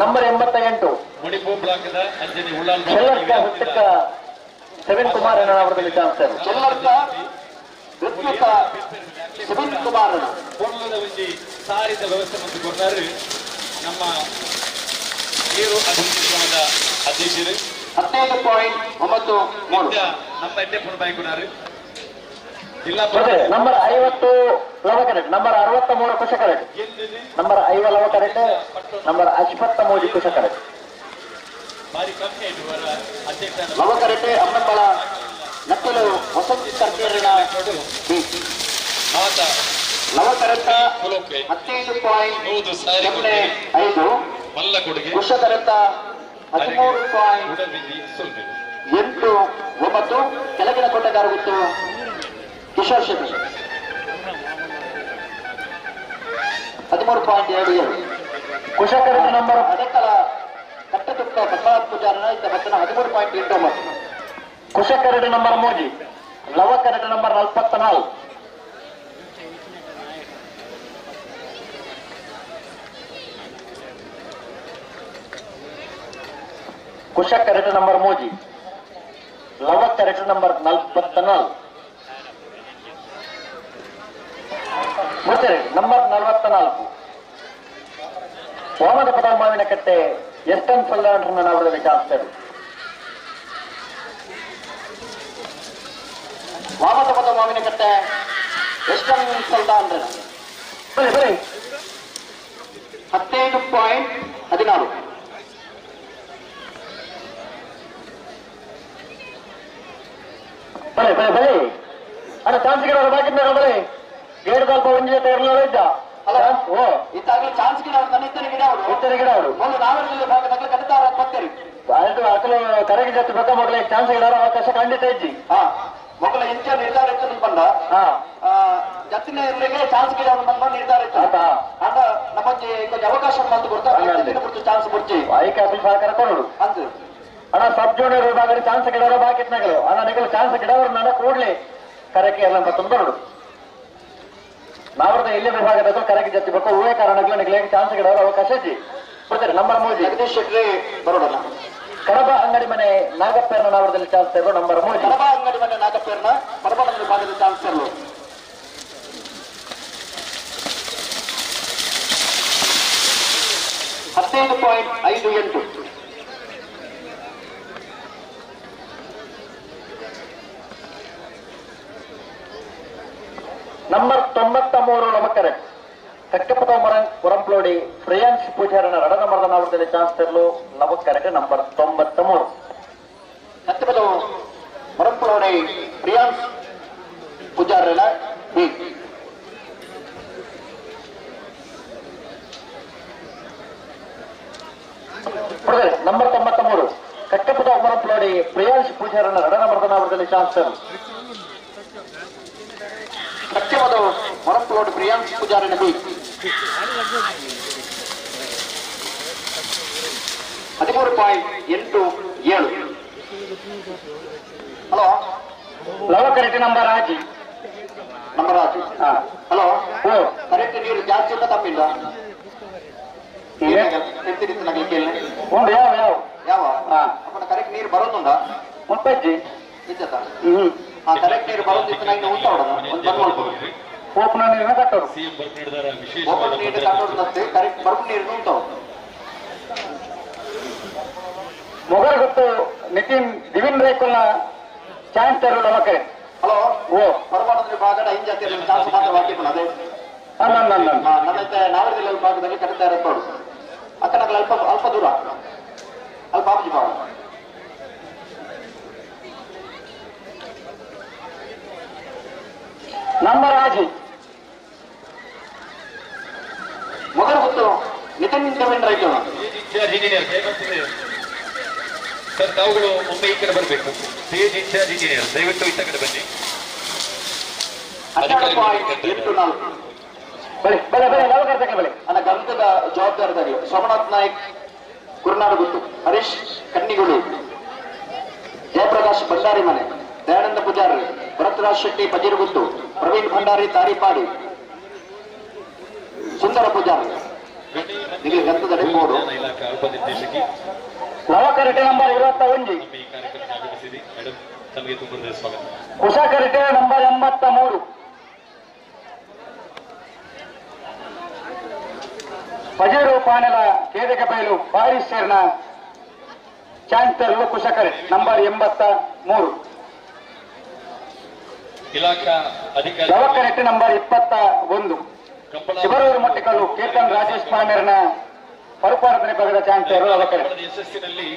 ನಂಬರ್ 88 ಚೆಲ್ಲರ್ಕ ಹುಟ್ಟಕ್ಕ ಸೆವೆನ್ ಕುಮಾರ್ ಅವರಲ್ಲಿ ಚಾನ್ಸರ್. ಚೆಲ್ಲರ್ಕ ವಿದ್ಯುತ್ ಸೆವೆನ್ ಕುಮಾರ್ ಸಾರಿದ ವ್ಯವಸ್ಥೆ ಮತ್ತು ಕೊಡ್ತಾರೆ ನಮ್ಮ ನೀರು ಅಭಿವೃದ್ಧಿ ನಿಗಮದ ಅಧ್ಯಕ್ಷರು. 15.93. ನಮ್ಮ ಎಡ್ಡೆಪ್ಪನ ಬಾಯ್ಕುನಾರು ಜಿಲ್ಲಾ. ನಂಬರ್ 50 ಲವಕರೆಡ್, ನಂಬರ್ 63 ಕುಶಕರೆಡ್, ನಂಬರ್ 50 ಲವಕರೆಡ್, ನಂಬರ್ 53 ಕುಶಕರೆಡ್. ಲವಕರೆಡ್ ಅಮ್ಮಂಬಳ ನಕ್ಕಲು ವಸಂತ ಸರ್ಕೇರಿನ ಲವಕರೆಟ್ಟ 15.05. ಕುಶಕರೆಟ್ಟ 13.89. ಕೆಳಗಿನ ಕೋಟೆಗಾರ ಗೊತ್ತು ಕಿಶೋರ್ ಶೆಟ್ಟಿ 13.77. ಕುಶಕರೆಟ್ ನಂಬರ್ ಅದಕ್ಕಲ ಕಟ್ಟತುಕ್ಕ ಪದ್ಮನಾಭ ಪೂಜಾರನ ಇದ್ದ ಬತ್ತನ 13.89. ಕುಶಕರೆಡ್ ನಂಬರ್ 3, ಲವಕರೆಡ್ ನಂಬರ್ 44. ಕುಶಕರೆಟ್ ನಂಬರ್ 3, ಲವಕರೆಟ್ ನಂಬರ್ 44. ನಂಬರ್ 44 ವಾಮದ ಪದ ಮಾವಿನ ಕಟ್ಟೆ ಎಸ್ಟನ್ ಸಲ್ಲಾಂಡ್ರನ್ನ ಚಾನ್ಸರ್. ವಾಮದ ಪದ ಮಾವಿನ ಕಟ್ಟೆ ಎಸ್ಟನ್ ಸಲ್ದಾನ್ರನ್ನ 15.16. ಬಲೆ ಬಲೆ ಬಲೆ ಅಣ್ಣ ಚಾನ್ಸ್ ಗಿಡ ಬಾಕಿ ಬಲೆ ಗೇಡ್ ಸ್ವಲ್ಪ ಒಂಜಿ ಜೊತೆ ಇರಲಿಲ್ಲ ಇದ್ದ. ಓ ಇತ್ತಾಗಲೇ ಚಾನ್ಸ್ ಗಿಡ ಅವ್ರು ಇತ್ತನೆ ಗಿಡ ಅವರು ಇತ್ತನೆ ಗಿಡ ಅವರು ಮೊದಲು ನಾವೆಲ್ಲ ಭಾಗದಾಗಲೇ ಕಟ್ಟತಾರ ಬರ್ತೀರಿ. ಆಯ್ತು ಅಕಲು ಕರೆಗೆ ಜೊತೆ ಬಕ್ಕ ಮೊದಲೇ ಚಾನ್ಸ್ ಗಿಡ ಅವಕಾಶ ಖಂಡಿತ ಇಜ್ಜಿ. ಹಾ ಮೊದಲ ಇಂಚ ನಿರ್ಧಾರ ಇತ್ತು ಬಂದ ಜತ್ತಿನ ಇರ್ಲಿಕ್ಕೆ ಚಾನ್ಸ್ ಗಿಡ ಬಂದ ನಿರ್ಧಾರ ಇತ್ತು. ಅಂಡ ನಮ್ಮೊಂಜಿ ಕೊಂಚ ಅವಕಾಶ ಬಂದು ಕೊಡ್ತಾ ಚಾನ್ಸ್ ಕೊಡ್ಚಿ ಆಯ್ಕೆ ಅಸಲು ಸಹಕಾರ ಕೊಡೋಡು ಅಂತ. ಅಣ್ಣ ಸಬ್ ಜೂನಿಯರ್ ವಿಭಾಗ ಚಾನ್ಸ್ ಗಿಡವರು ಬಾಕಿ ನಗಲು ಅಣ್ಣ ನಿಗಲು ಚಾನ್ಸ್ ಗಿಡವರು ನನ್ನ ಕೂಡಲೇ ಕರೆಕೆ ಎಲ್ಲ ಮತ್ತೊಂದು ಬರಡು. ನಾವರದ ಎಲ್ಲಿ ವಿಭಾಗದ ಕರೆಗೆ ಜೊತೆ ಬೇಕು ಹೂವೇ ಕಾರಣಗಳು ನಿಗಲಿಗೆ ಚಾನ್ಸ್ ಗಿಡವರ ಅವಕಾಶ ಇಜ್ಜಿ. ಕೊಡ್ತಾರೆ ನಂಬರ್ 3 ಜಗದೀಶ್ ಶೆಟ್ಟಿ ಬರೋಣ. ಕಡಬ ಅಂಗಡಿ ಮನೆ ನಾಗಪ್ಪೇರ್ನ ನಾವರದಲ್ಲಿ ಚಾನ್ಸ್ ಇರೋ ನಂಬರ್ 3. ಕಡಬ ಅಂಗಡಿ ಮನೆ ನಾಗಪ್ಪೇರ್ನ ಪರಬಣ ವಿಭಾಗದ ಚಾನ್ಸ್ ಇರಲು. 15-8. Number 93 ಲವಕರೆ ಕಕ್ಕಪದ ಹೊರಂಪ್ಲೋಡಿ ಪ್ರಿಯಾಂಶ್ ಪೂಜಾರನ ರಡದ ಮರದ ಚಾನ್ಸ್ ತರಲು ಲವಕರೆಗೆ ನಂಬರ್ 93 ಕಕ್ಕಪದ ಹೊರಂಪ್ಲೋಡಿ ಪ್ರಿಯಾಂಶ್ ಪೂಜಾರನ ಬಿ. ನಂಬರ್ 93 ಕಕ್ಕಪದ ಹೊರಂಪ್ಲೋಡಿ ಪ್ರಿಯಾಂಶ್ ಪೂಜಾರನ ರಡದ ಮರದ ಚಾನ್ಸ್ ತರಲು ಸತ್ಯವಾದ ಹೊರಂಪ್ಲೋಡ್ ಪ್ರಿಯಾಂಶ್ ಪೂಜಾರನ ಬಿ. 13.87. ಹಲೋ ಲವಕರೆಟ್ ನಂಬರ್ ಆಜಿ ನಂಬರ್ ಆಜಿ. ಹಲೋ ಕರೆಕ್ಟ್ ನೀರು ಜಾಸ್ತಿ ಇಲ್ಲ ತಪ್ಪಿಲ್ಲ ಉಂಟು. ಯಾವ ಯಾವ ಯಾವ ಅಪ್ಪನ ಕರೆಕ್ಟ್ ನೀರು ಬರೋದುಂಡ ಮುಪ್ಪಜ್ಜಿ ಇದ್ದದ. ಆ ಕರೆಕ್ಟ್ ನೀರು ಬರೋದಿತ್ತು ನಾನು ಉಂಟ ಒಂದು ಬಂದ್ ಮಾಡ್ಬೋದು. ಓಪನ್ ನೀರನ್ನ ಕಟ್ಟೋದು, ಓಪನ್ ನೀರು ಕಟ್ಟೋದು ಕರೆಕ್ಟ್ ಬರುವ ನೀರು ಉಂಟು. ಮೊಗಲ್ ಗೊತ್ತು ನಿತಿನ್ ದಿವಿನ್ ರೇಕುಲ್ನ ಚಾನ್ಸ್ ತರಲು ಲವಕರೆ. ಹಲೋ ಓ ಹೊರಬಾರದ ಭಾಗದ ಐದು ಜಾತಿಯ ಚಾನ್ಸ್ ಮಾತ್ರ ಬಾಕಿ ಅದೇ ನನ್ನ ನಾವರದಿಲ್ಲ ಭಾಗದಲ್ಲಿ ಕಟ್ಟುತ್ತಾ ಇರೋದು ಅಕ್ಕನಗಳ ಅಲ್ಪ ಅಲ್ಪ ದೂರ ಅಲ್ಪ ಆಪಜಿ ಭಾಗ. ನಂಬರ್ ಆಜಿ ಮೊದಲು ಗೊತ್ತು ನಿತಿನ್ ದೇವೇಂದ್ರ ಇಂಜಿನಿಯರ್ ಸರ್, ತಾವುಗಳು ಒಮ್ಮೆ ಈ ಕಡೆ ಬರಬೇಕು. ಸ್ಟೇಜ್ ಇನ್ಚಾರ್ಜ್ ಇಂಜಿನಿಯರ್ ದಯವಿಟ್ಟು ಇತ್ತ ಕಡೆ ಬನ್ನಿ. 12.84. ಬಳೆ ಬಳೆ ಬಳೆ ಲವಕರೆ ಬಳೆ ನನ್ನ ಗಂಧದ ಜವಾಬ್ದಾರಿದಾಗಲಿ ಸೋಮನಾಥ್ ನಾಯ್ಕ್ ಗುರುನಾಡು ಗುತ್ತು, ಹರೀಶ್ ಕನ್ನಿಗುಳಿ, ಜಯಪ್ರಕಾಶ್ ಭಂಡಾರಿ ಮನೆ, ದಯಾನಂದ ಪೂಜಾರಿ, ಭರತರಾಜ್ ಶೆಟ್ಟಿ ಬಜೀರುಗುತ್ತು, ಪ್ರವೀಣ್ ಭಂಡಾರಿ ತಾರಿಪಾಡಿ, ಸುಂದರ ಪೂಜಾರಿ. ಇಲ್ಲಿ ಗಂಧದ ಬೋರ್ಡು. ಇಲಾಖಾ ಉಪನಿರ್ದೇಶಕಿ ಲವಕರೆಟೆ ನಂಬರ್ 21. ಈ ಕಾರ್ಯಕ್ರಮಕ್ಕೆ ಆಗಮಿಸಿದೆ ಮೇಡಮ್, ತಮಗೆ ತುಂಬ ಸ್ವಾಗತ. ಕುಶಕರೆಟೆ ನಂಬರ್ 83. ಪಜೇರು ಪಾನೆಲ ಕೇದಕ ಬಯಲು ಬಾರಿಸ್ ಸೇರ್ನ ಚಾನ್ಸ್ ತರಲು ಕುಶಕರೆ ನಂಬರ್ 83. ಇಲಾಖಾ ಅಧಿಕಾರಿ ಲವಕರೆಟೆ ನಂಬರ್ 21. ಶಿಬರೂರು ಮೊಟ್ಟೆಕಲ್ಲು ಕೇತನ್ ರಾಜೇಶ್ ಪಾಂಡರ್ನ ಪರುಪಾರದನೆ ಭಾಗದ ಚಾನ್ಸ್ ತರಲು ಲವಕರೆ. ಯಶಸ್ಸಿನಲ್ಲಿ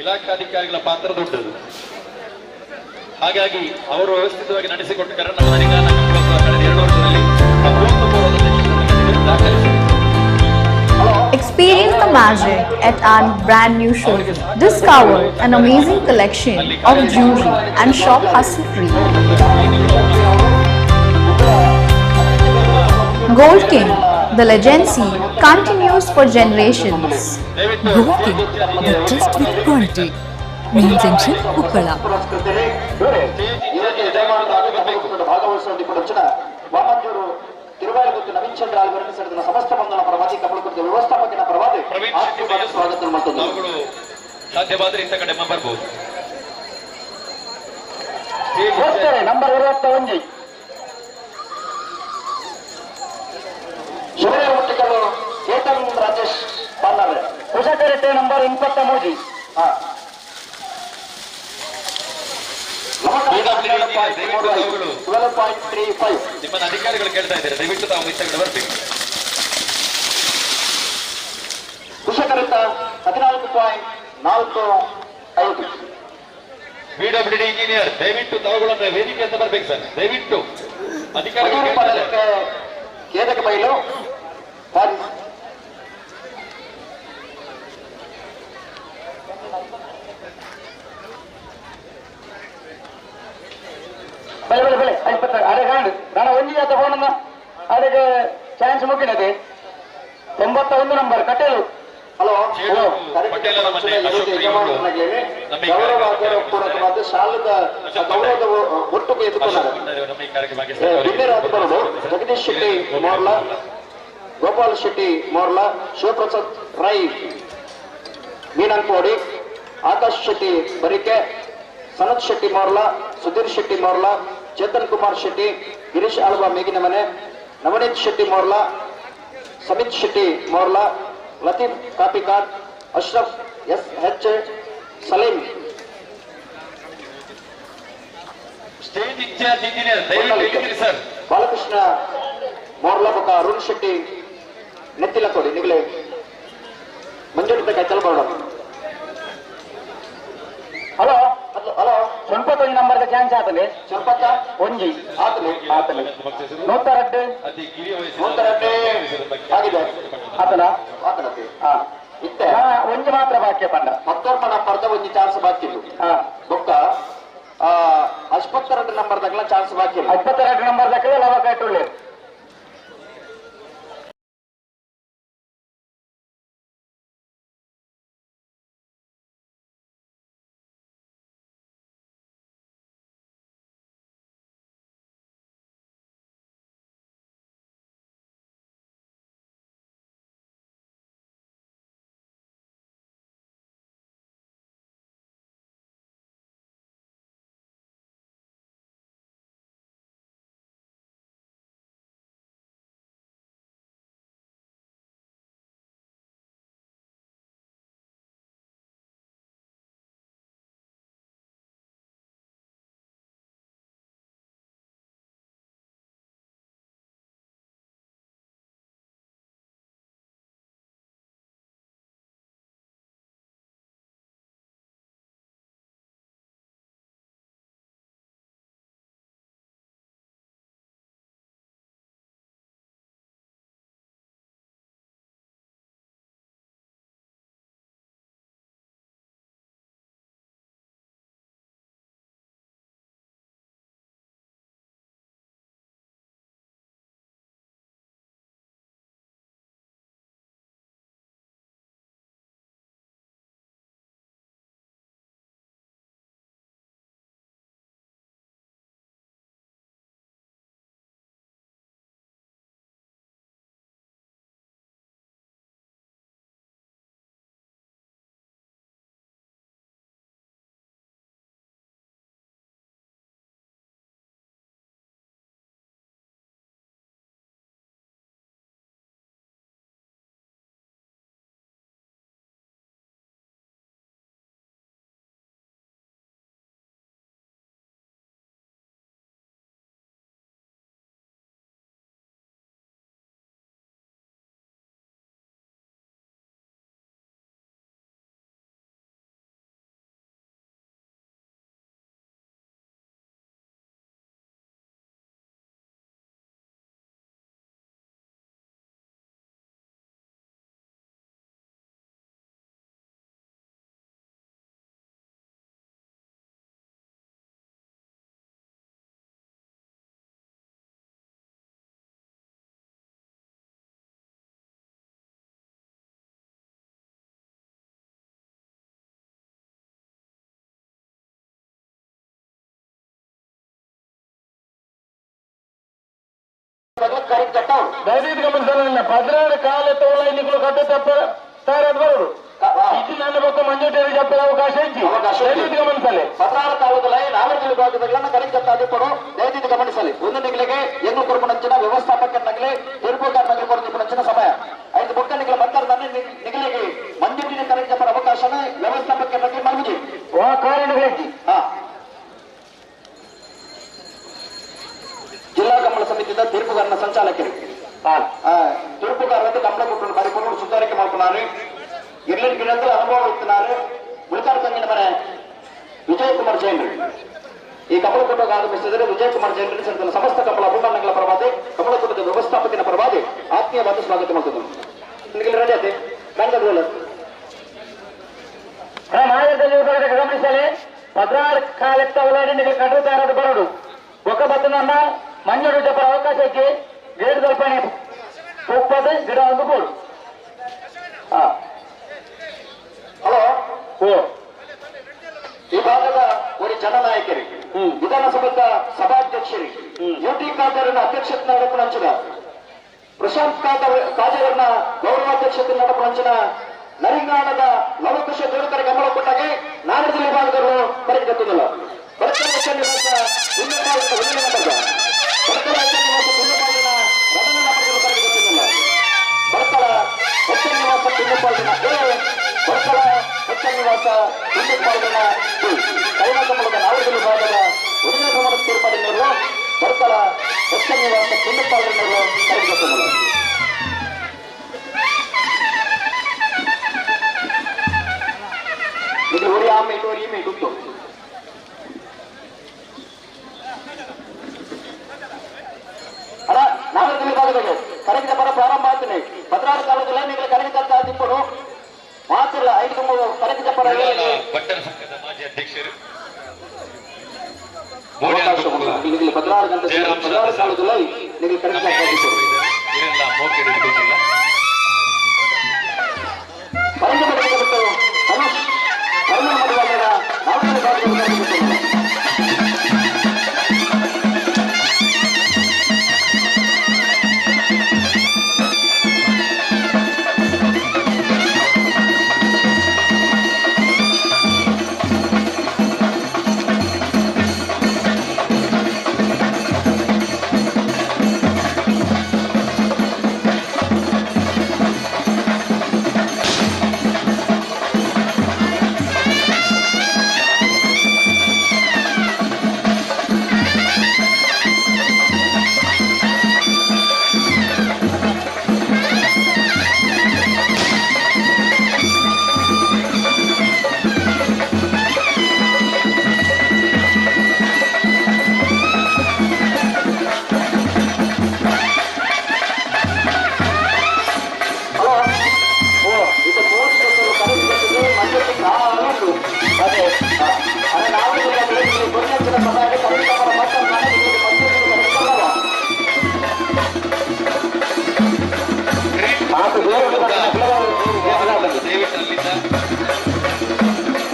ಇಲಾಖಾಧಿಕಾರಿಗಳ ಪಾತ್ರ ದೊಡ್ಡದು. ಹಾಗಾಗಿ ಅವರು ವ್ಯವಸ್ಥಿತವಾಗಿ ನಡೆಸಿಕೊಟ್ಟ ಕಾರಣ ನಮ್ಮ ಹರಿಗಾನ ಕಳೆದ 2 ವರ್ಷದಲ್ಲಿ ಅಭೂತಪೂರ್ವದ ದಾಖಲಿಸಿದೆ. Experience the magic at our brand new showroom. Discover an amazing collection of jewelry and shop hassle-free. Gold King, the legacy continues for generations. Gold King, the trust with quality. Main Junction, Uppala. ತಿರುವಾಯಿಗುತ್ತು Naveen ಚಂದ್ರ ಆಲ್ವರನ್ನು ಸೆಳೆದ ಸಮಸ್ತ ಬಂಧನ ಪರವಾಗಿ ಕಮಲಕುರ್ತ ವ್ಯವಸ್ಥಾಪಕನ ಪರವಾಗಿ ಸ್ವಾಗತ ಮಾಡ್ತದೆ. ಸಾಧ್ಯವಾದರೆ ಇಂಥ ಕಡೆ ಬರಬಹುದು. ನಂಬರ್ 21 ಶಿವರಾಯ ಮುಟ್ಟಿಕಲ್ಲು ಕೇತನ್ ರಾಜೇಶ್ ಪಾಲ್ನಾರ್. ಕುಶಕರೆಟೆ ನಂಬರ್ 23. ನಿಮ್ಮನ್ನ ಅಧಿಕಾರಿಗಳು ಕೇಳ್ತಾ ಇದ್ದಾರೆ, ದಯವಿಟ್ಟು ತಾವು ಇತ್ತ ಕಡೆ ಬರಬೇಕು. ಕುಶಕರಿತ 14.45. ಬಿಡಬ್ಲ್ಯೂಡಿ ಇಂಜಿನಿಯರ್ ದಯವಿಟ್ಟು ತಾವುಗಳನ್ನು ವೇದಿಕೆ ಅಂತ ಬರ್ಬೇಕು ಸರ್, ದಯವಿಟ್ಟು ಅಧಿಕಾರಿಗಳು ಕೇದಕ ಬೈಲು ಬಲೆ ಬಲೆ ಬಲೆ ಐಪತ್ತ ಅರೆ ಗಾಂಡು ನಾನು ಒಂಜಿ ಆತ ಫೋನನ್ನ ಅದಕ್ಕೆ ಚಾನ್ಸ್ ಮುಗಿನದೆ. 91 ನಂಬರ್ ಕಟೇಲು. ಹಲೋ ಶಾಲದ ಗೌರವದ ಒಟ್ಟುಗೆ ಎದುರ್ಕೊಂಡಾರೆ ಬರೋದು ಜಗದೀಶ್ ಶೆಟ್ಟಿ ಮೋರ್ಲಾ, ಗೋಪಾಲ್ ಶೆಟ್ಟಿ ಮೋರ್ಲಾ, ಶಿವಪ್ರಸಾದ್ ರೈ ಮೀನಂಕೋಡಿ, ಆಕಾಶ್ ಶೆಟ್ಟಿ ಬರಿಕೆ, ಸನತ್ ಶೆಟ್ಟಿ ಮೋರ್ಲಾ, ಸುಧೀರ್ ಶೆಟ್ಟಿ ಮೋರ್ಲಾ, ಚೇತನ್ ಕುಮಾರ್ ಶೆಟ್ಟಿ, ಗಿರೀಶ್ ಆಳ್ವಾ ಮೇಗಿನಮನೆ, ನವನೀತ್ ಶೆಟ್ಟಿ ಮೋರ್ಲಾ, ಸಮಿತ್ Shetty Morla, Latif Kapikad, Ashraf S H Saleem. State incharge engineer ದಯವಿಟ್ಟು ಇಳಿದಿರಿ ಸರ್. ಬಾಲಕೃಷ್ಣ ಮೋರ್ಲಬಕ ಅರುಣ್ ಶೆಟ್ಟಿ ನೆತ್ತಿಲಕೋಡಿ ನಿಗಲೆ ಮಂಜುಡಿತ ಕೈತಲ್ ಬರೋಣ. ಹಲೋ ಹಲೋ ಸ್ವಲ್ಪ ನಂಬರ್ ಚಾನ್ಸ್ ಆತಲೆ ಸ್ವಲ್ಪ ಒಂಜಿ ಆತಲೆ ಆತಲೆ 102 102 ಆಗಿದೆ ಆತನ ಆತನತೆ ಇತ್ತೆ ಒಂಜಿ ಮಾತ್ರ ಬಾಕಿ ಪಂಡ 19 ನಂಬರ್ದ ಒಂಜಿ ಚಾನ್ಸ್ ಬಾಕಿ ಇತ್ತು. ಬೊಕ್ಕ 52 ನಂಬರ್ ದಕ್ಲ ಚಾನ್ಸ್ ಬಾಕಿ ಇಲ್ಲ. 52 ನಂಬರ್ ದಕ್ಲ ಲವ ಕಟ್ಟುಳ್ಳೆ. ದಯವಿಟ್ಟು ಗಮನಿಸಲಿಲ್ಲ 16 ಕಾಲ ತೋಳ ನಿಗಳು ಕಟ್ಟು ತಪ್ಪ ತಯಾರಾದ ಬರೋದು ಇದು ನನ್ನ ಪಕ್ಕ ಮಂಜೂಟೇರಿ ಜಪ್ಪದ ಅವಕಾಶ ಇಜ್ಜಿ. ದಯವಿಟ್ಟು ಗಮನಿಸಲಿ 16 ಕಾಲದ ನಾಲ್ಕು ವಿಭಾಗದಗಳನ್ನ ಕರೆಕ್ಟ್ ಕೊಡು. ದಯವಿಟ್ಟು ಗಮನಿಸಲಿ ಒಂದು ನಿಗಳಿಗೆ ಎಂಗು ಕೊರಪಣಂಚಿನ ವ್ಯವಸ್ಥಾಪಕರನ್ನಾಗಲಿ ತೀರ್ಪುಗಾರನಾಗಲಿ ಕೊರಪಣಂಚಿನ ಸಮಯ ಐದು ಬೊಕ್ಕ ನಿಗಳ ಬಂದಾರ ನಿಗಳಿಗೆ ಮಂಜೂಟಿನ ಕರೆಕ್ಟ್ ಜಪ್ಪರ ಅವಕಾಶನ ವ್ಯವಸ್ಥಾಪಕರನ್ನಾಗಲಿ ಮನವಿ ಜಿಲ್ಲಾ ಕಂಬಳ ಸಮಿತಿಯ ತೀರ್ಪುಗಾರನ ಸಂಚಾಲಕರು ತೀರ್ಪುಗಾರರು ಕಂಬಳ ಕೊಟ್ಟು ಬಾರಿ ಕೊಟ್ಟು ಸುಧಾರಿಕೆ ಮಾಡ್కున్నారు. ಇರ್ಲಿನ ಗಿಡದಲ್ಲಿ ಅನುಭವ ಇస్తున్నారు. ಮುಳಿಕಾರ್ ತಂಗಿನ ಮನೆ ವಿಜಯ್ ಕುಮಾರ್ ಜೈನ್ರು ಈ ಕಮಲಕೂಟಕ್ಕೆ ಆಗಮಿಸಿದರೆ ವಿಜಯ್ ಕುಮಾರ್ ಜೈನ್ರು ಸೇರಿದ ಸಮಸ್ತ ಕಮಲ ಅಭಿಮಾನಿಗಳ ಪರವಾಗಿ ಕಮಲಕೂಟದ ವ್ಯವಸ್ಥಾಪಕನ ಪರವಾಗಿ ಆತ್ಮೀಯವಾದ ಸ್ವಾಗತ ಮಾಡ್ತದೆ. ರೆಡಿ ಆಯ್ತು ಬ್ಯಾಂಗ್ಳೂರ್ ಗಮನಿಸಲಿ 16 ಕಾಲಕ್ಕೆ ಕಟ್ಟು ತಯಾರಾದ ಬರೋಡು ಒಕ್ಕ ಬತ್ತನನ್ನ ಮಂಜೂರು ಜಪರ ಅವಕಾಶಕ್ಕೆ ಗೇಟ್ ದಲ್ಪಣೆ ಒಪ್ಪದೆ ಗಿಡ ಒಂದು ಗೋಡು. ಹಲೋ ಈ ಭಾಗದ ಒಂದು ಜನನಾಯಕರು ವಿಧಾನಸಭೆಯ ಸಭಾಧ್ಯಕ್ಷರು ಯುಟಿ ಖಾದರ್ನ ಅಧ್ಯಕ್ಷತೆ ನಡಪಣಂಚಿನ ಪ್ರಶಾಂತ್ ಕಾಜರನ್ನ ಗೌರವಾಧ್ಯಕ್ಷತೆ ನಡಪಣಂಚಿನ ನರಿಂಗಾಣದ ಲವಕುಶ ದೇವತರ ಗಮನ ಕೊಟ್ಟಾಗೆ ನಾನದಲ್ಲಿ ವಿಭಾಗದವರು ಕರೆಗೆತ್ತುದಿಲ್ಲ. ಬರ್ತಳ ನಿವಾಸ ನಿವಾಸ ಹಿಂದುಪಾಡಿನ ಕರುಣಾ ಕಮಲದ ನಾವೂರು ಭಾಗದ ಒಂದನೇ ಪ್ರಮಾಣ ತೀರ್ಪಾಡಿನವರು ಬರ್ಕಳ ಎಸ್ ಎಂ ನಿವಾಸ ಹಿಂದುಪಾಡಿನವರು ಕರೆದುಕೊಂಡು ಇದು ಒರಿ ಆಮೆ ಇದು ಒರಿ ಈಮೆ ಗೊತ್ತು ಅಲ್ಲ ನಾವೂರು ಭಾಗದಲ್ಲಿ ಕರಗಿದ ಪರ ಪ್ರಾರಂಭ ಆಗ್ತದೆ ಭದ್ರಾವತಿ ತಾಲೂಕಲ್ಲ ನೀವು ಕರಗಿದ ತಿಪ್ಪನು ಮಾತ್ರ ಐದು ಕರಗಿದ ಪರ ಭಟ್ಟರ ಸಂಘದ ಮಾಜಿ ಅಧ್ಯಕ್ಷರು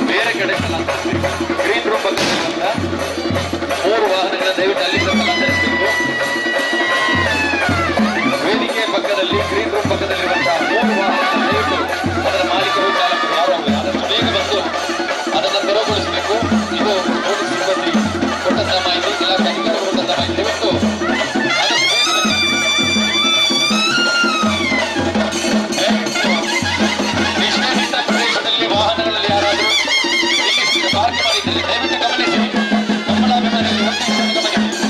ಬೇರೆ ಕಡೆ ಸ್ಥಳಾಂತರಿಸಬೇಕು. ಗ್ರೀನ್ ರೂಮ್ ಪಕ್ಕದಲ್ಲಿರುವಂತಹ 3 ವಾಹನಗಳ ದಯವಿಟ್ಟು ಅಲ್ಲಿಂದ ಸ್ಥಳಾಂತರಿಸಬೇಕು. ವೇದಿಕೆಯ ಪಕ್ಕದಲ್ಲಿ ಗ್ರೀನ್ ರೂಮ್ ಪಕ್ಕದಲ್ಲಿರುವಂತಹ 3 ವಾಹನಗಳ ದಯವಿಟ್ಟು ಅದರ ಮಾಲೀಕರು ಚಾಲಕರು ಯಾರು ಆದಷ್ಟು ಬೇಗ ಬಂದು ಅದನ್ನು ತೆರವುಗೊಳಿಸಬೇಕು. ಇದು ಪೊಲೀಸ್ ಸಿಬ್ಬಂದಿ ಕೊಟ್ಟಂತಹ ಮಾಹಿತಿ, ಇಲಾಖೆ ಅಧಿಕಾರಿಗಳು ಕೊಟ್ಟಂತಹ ಮಾಹಿತಿ. ದಯವಿಟ್ಟು ಆದಷ್ಟು ಬೇಗ ಬನ್ನಿ. ನಿಷೇಧಿತ ಪ್ರದೇಶದಲ್ಲಿ ವಾಹನಗಳಲ್ಲಿ ಯಾರಾದರೂ ಪಾರ್ಕ್ ಮಾಡಿದ್ದರೆ ದಯವಿಟ್ಟು ಗಮನಿಸಿ. ಕಂಬಳಾಭಿಮಾನಿಗಳು ಒಂದೇ ಗಮನಿಸಿ.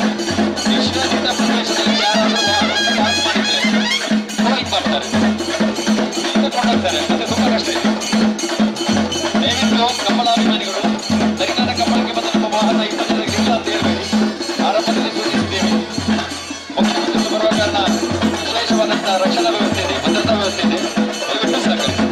ನಿಷೇಧಿತ ಪ್ರದೇಶದಲ್ಲಿ ಯಾರಾದರೂ ವಾಹನವನ್ನು ಪಾರ್ಕ್ ಮಾಡಿದರೆ ಟೋಯಿಂಗ್ ಮಾಡ್ತಾರೆ, ಕೊಂಡೋಗ್ತಾರೆ, ಅದು ತುಂಬಾ ಕಷ್ಟ ಇದೆ. ದಯವಿಟ್ಟು ಕಂಬಳಾಭಿಮಾನಿಗಳು ಸರಿಯಾದ ಕಂಬಳಕ್ಕೆ ಬಂದ ನಮ್ಮ ವಾಹನ ಇಪ್ಪತ್ತೈದಕ್ಕೆ ಇಲ್ಲ ಅಂತ ಹೇಳಬೇಡಿ. ಆರಂಭದಲ್ಲಿ ಸೂಚಿಸಿದ್ದೇವೆ, ಮುಖ್ಯಮಂತ್ರಿಗಳು ಬರುವ ಕಾರಣ ವಿಶೇಷವಾದಂತಹ ರಕ್ಷಣಾ ವ್ಯವಸ್ಥೆ ಇದೆ, ಭದ್ರತಾ ವ್ಯವಸ್ಥೆ ಇದೆ. ದಯವಿಟ್ಟು ಸಹಕರಿಸಿ.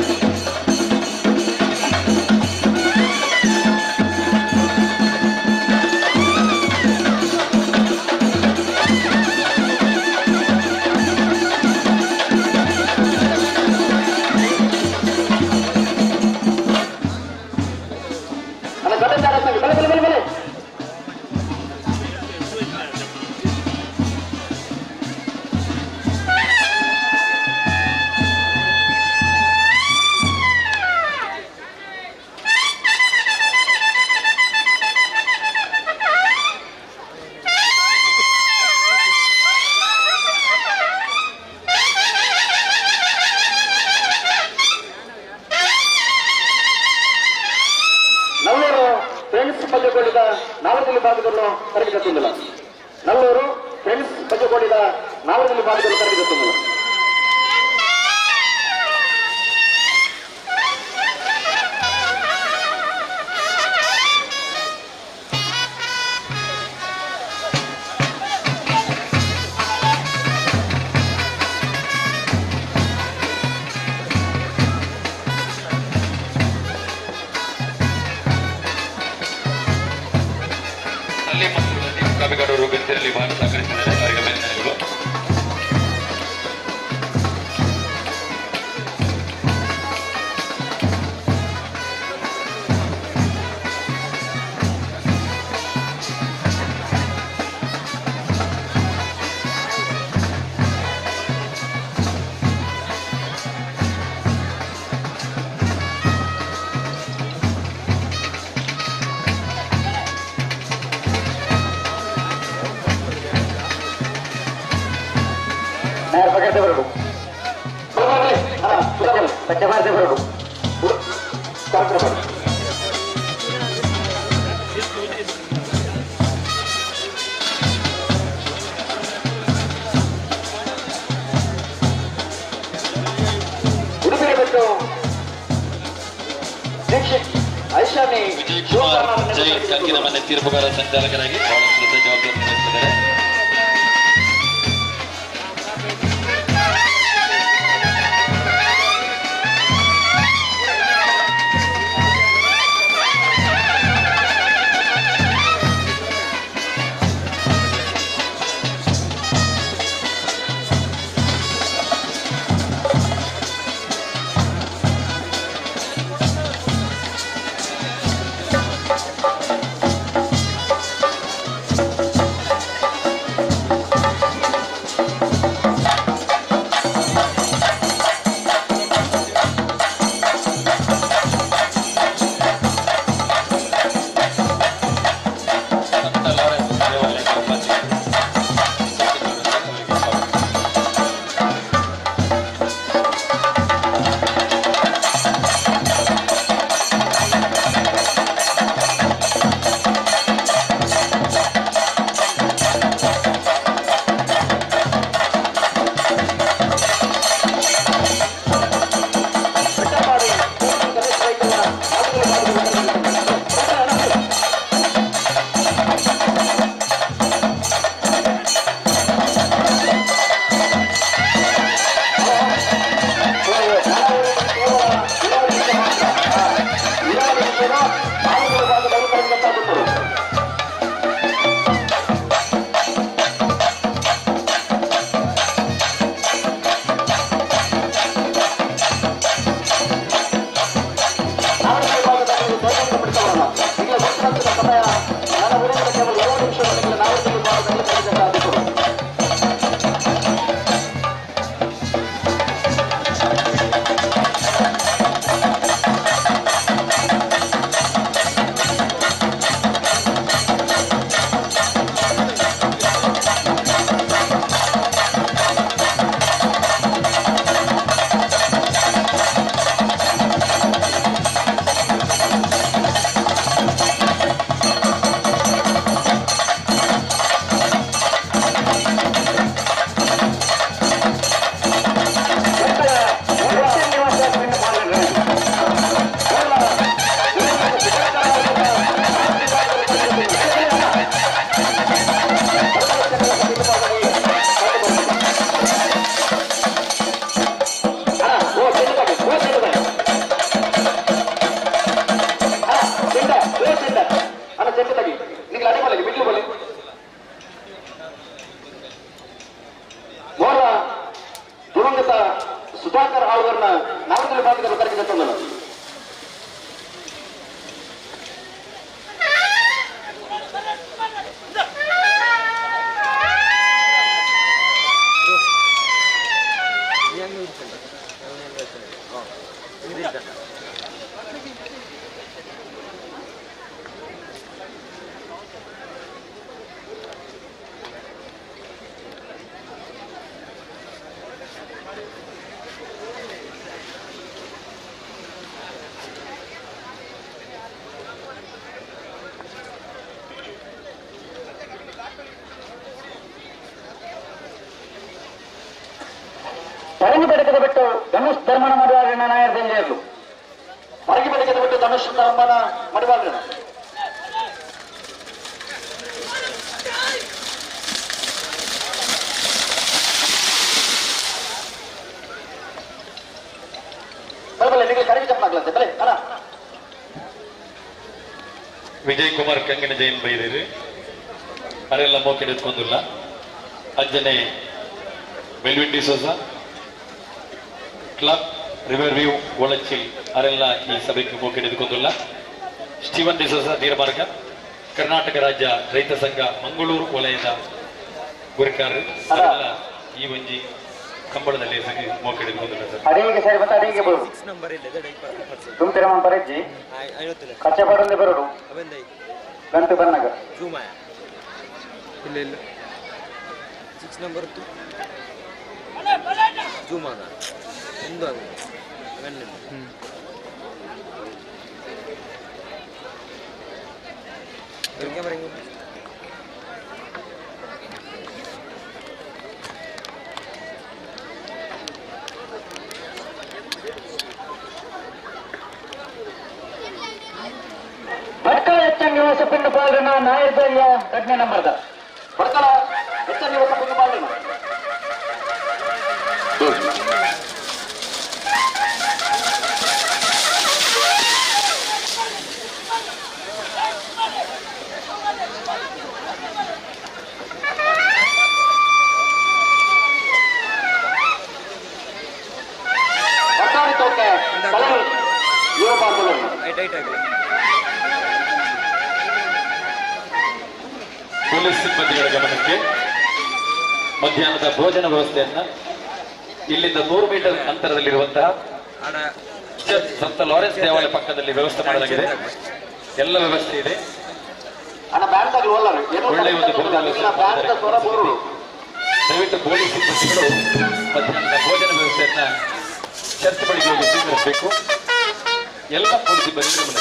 ನಲ್ಲೂರು ಫ್ರೆಂಡ್ಸ್ ಪಂಜಗೋಡಿದ ನಾಲ್ಕನೇ ಭಾಗದಲ್ಲಿ ಕರೆದಿರುತ್ತದೆ. ಕವಿಗಡೂರು ಬೆಂತಿರಲ್ಲಿ ವಾಹನ ಸಹಕರಿಸಿದ್ದಾರೆ, ಅವರಿಗೆ ಅಭಿನಂದನೆಗಳು. ಬರಡು. ಕುಮಾರ್ ಜೈನ್ ಕಂಕಿನ ಮನೆ ತೀರ್ಪುಗಾರ ಸಂಚಾಲಕರಾಗಿ ಬಹಳಷ್ಟು ಜವಾಬ್ದಾರಿ ನಿರ್ವಹಿಸಿದ್ದಾರೆ. ಸುಧಾಕರ್ ಆಳ್ವರ್ನ ನಾಲ್ಕು ಭಾಗದ ಕರೆಗೆ ತಂದನು. ಪರಂಗಿ ಬೆಡಕದ ಬಿಟ್ಟು ಧನುಷ್ ಧರ್ಮನ ಮಡಿವಾಳಣ್ಣ ನಾಯರ್ ದಂಜೆಯಲ್ಲೂ ಪರಂಗಿ ಬೆಡಕದ ಬಿಟ್ಟು ಧನುಷ್ ಧರ್ಮನ ಮಡಿವಾಳಣ್ಣ ಬರಬಲ್ಲ ನಿಮಗೆ ಕರೆಗೆ ಜಪ್ಪಾಗ್ಲಂತೆ ಬಲೆ ಅಲ್ಲ. ವಿಜಯ್ ಕುಮಾರ್ ಕಂಗನ ಜೈನ್ ಬೈದಿರಿ ಅರೆಲ್ಲ ಮೋಕೆ ಎತ್ಕೊಂಡಿಲ್ಲ. ಅಂಜನೆ Melvin D'Souza club river view Olachil ಅರೆಲ್ಲ ಈ ಸಭೆಗೆ ಮೋಕೆ ಎತ್ಕೊಂಡಿಲ್ಲ. ಸ್ಟೀವನ್ ಡಿಸೋಜ ನೀರ್ಮಾರ್ಗ ಕರ್ನಾಟಕ ರಾಜ್ಯ ರೈತ ಸಂಘ ಮಂಗಳೂರು ವಲಯದ ಗುರಿಕಾರರು ಅರೆಲ್ಲ ಈ ಒಂಜಿ ಕಂಬಳದಲ್ಲಿ ಮೋಕೆ ಎತ್ಕೊಂಡಿಲ್ಲ ಸರ್. ಅಡಿಗೆ ಸರಿ ಮತ್ತೆ ಅಡಿಗೆ ಬರು ತುಂಬಿರಮನ್ ಪರಜ್ಜಿ ಕಚ್ಚಪಾಡಂದೆ ಬರೋಡು ಗಂಟು ಬನ್ನಗ ಇಲ್ಲ ಇಲ್ಲ 6 ನಂಬರ್ 2 ಜೂಮಾನ ಒಂದು ಭಟ್ಕಳ ಪಾಡ್ನ ನಾಯರ್ದಯ್ಯ 2ನೇ ನಂಬರ್ದ ಬರ್ತಲ ಹೆಚ್ಚು ಇವತ್ತು ಬಂದು ಮಾಡೋಣ. ಪೊಲೀಸ್ ಸಿಬ್ಬಂದಿಗಳ ಗಮನಕ್ಕೆ ಮಧ್ಯಾಹ್ನದ ಭೋಜನ ವ್ಯವಸ್ಥೆಯನ್ನ ಇಲ್ಲಿಂದ 100 ಮೀಟರ್ ಅಂತರದಲ್ಲಿರುವಂತಹ ಸಂತ ಲಾರೆನ್ಸ್ ದೇವಾಲಯ ಪಕ್ಕದಲ್ಲಿ ವ್ಯವಸ್ಥೆ ಮಾಡಲಾಗಿದೆ. ಎಲ್ಲ ವ್ಯವಸ್ಥೆ ಇದೆ. ಒಳ್ಳೆಯ ಒಂದು ಭೋಜನ ವ್ಯವಸ್ಥೆ. ದಯವಿಟ್ಟು ಪೊಲೀಸ್ ಸಿಬ್ಬಂದಿಗಳು ಮಧ್ಯಾಹ್ನದ ಭೋಜನ ವ್ಯವಸ್ಥೆಯನ್ನ ಚರ್ಚ್ ಬಳಿಗೆ ಹೋಗಿ ಸ್ವೀಕರಿಸಬೇಕು. ಎಲ್ಲ ಪೊಲೀಸ್ ಸಿಬ್ಬಂದಿಗಳು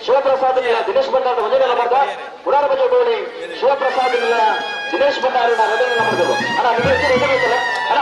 ಶಿವಪ್ರಸಾದ್ ದಿನೇಶ್ ಭಂಡಾರ ಒಂದೇ ನಂಬರ್ದ ಉಡಾರ ಬಜೆಗೋಳಿ ಶಿವಪ್ರಸಾದ್ ದಿನೇಶ್ ಭಂಡಾರ ಒಂದೇ ನಂಬರ್ದದು. ಅಣ್ಣ ನಿಮ್ಮ ಹೆಸರು ಎದುರು ಅಣ್ಣ.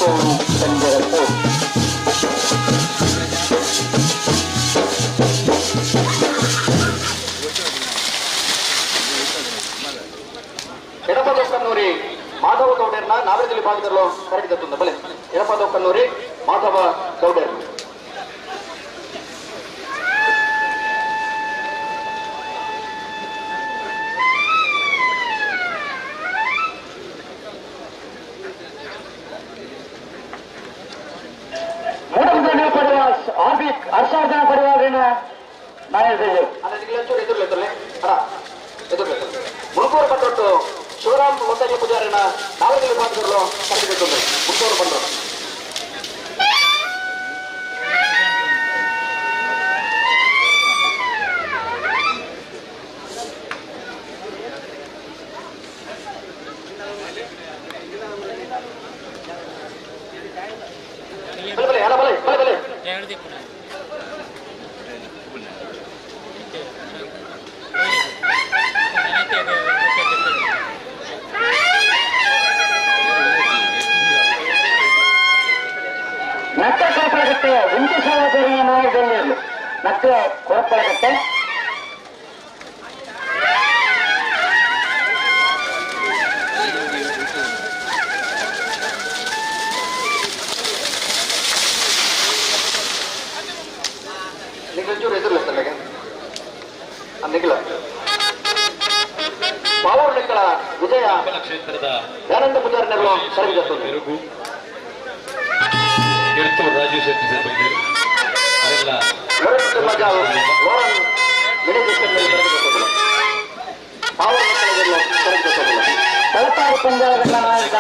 Manthodu Kanjarathode. ಎಡಪದೊಕ್ಕನ್ನೂರಿ ಮಾಧವ ಗೌಡರ್ನ ನಾವರದಲ್ಲಿ ಭಾಗದಲ್ಲೋ ಕರಗಿದತ್ತುಂದ ಬಲೆ ಎಡಪದೊಕ್ಕನ್ನೂರಿ ಮಾಧವ ಗೌಡರ್. ಹರ್ಷವರ್ಧನ ಪರಿವಾರನ ಮುಣಕೂರು ಬಂದೊಟ್ಟು ಶಿವರಾಮ್ ಹೊಸಗಿ ಪೂಜಾರಿನ ನಾಲ್ಕು ವಿಭಾಗದಲ್ಲೂ ಕರೆದಿದ್ದು ಮುಣಕೂರು ಬಂದರು. ಬಲೆ ಬಲೆ ಬಲೆ ಬಲೆ ನಕ್ಕ ಕೊರಪಳಗಟ್ಟೆ ವೆಂಕಟೇಶ್ವರ ನಾಯಕರಲ್ಲಿ ನಕ್ಕ ಕೊರಪಳಗಟ್ಟೆ ನಿಖಿಲ ಪಾವೂರು ನಿಕ್ಕಳ ವಿಜಯ ಕ್ಷೇತ್ರದ ದಯಾನಂದ ಪೂಜಾರಿನಗಳು ಸರಗಿದತ್ತು. ಎರ್ತೂರು ರಾಜೀವ್ ಶೆಟ್ಟಿ ಸರ್ ಅರೆಲ್ಲ ತಲಪಾರು ಪಂಜಾಬ್ ನಾಯಕ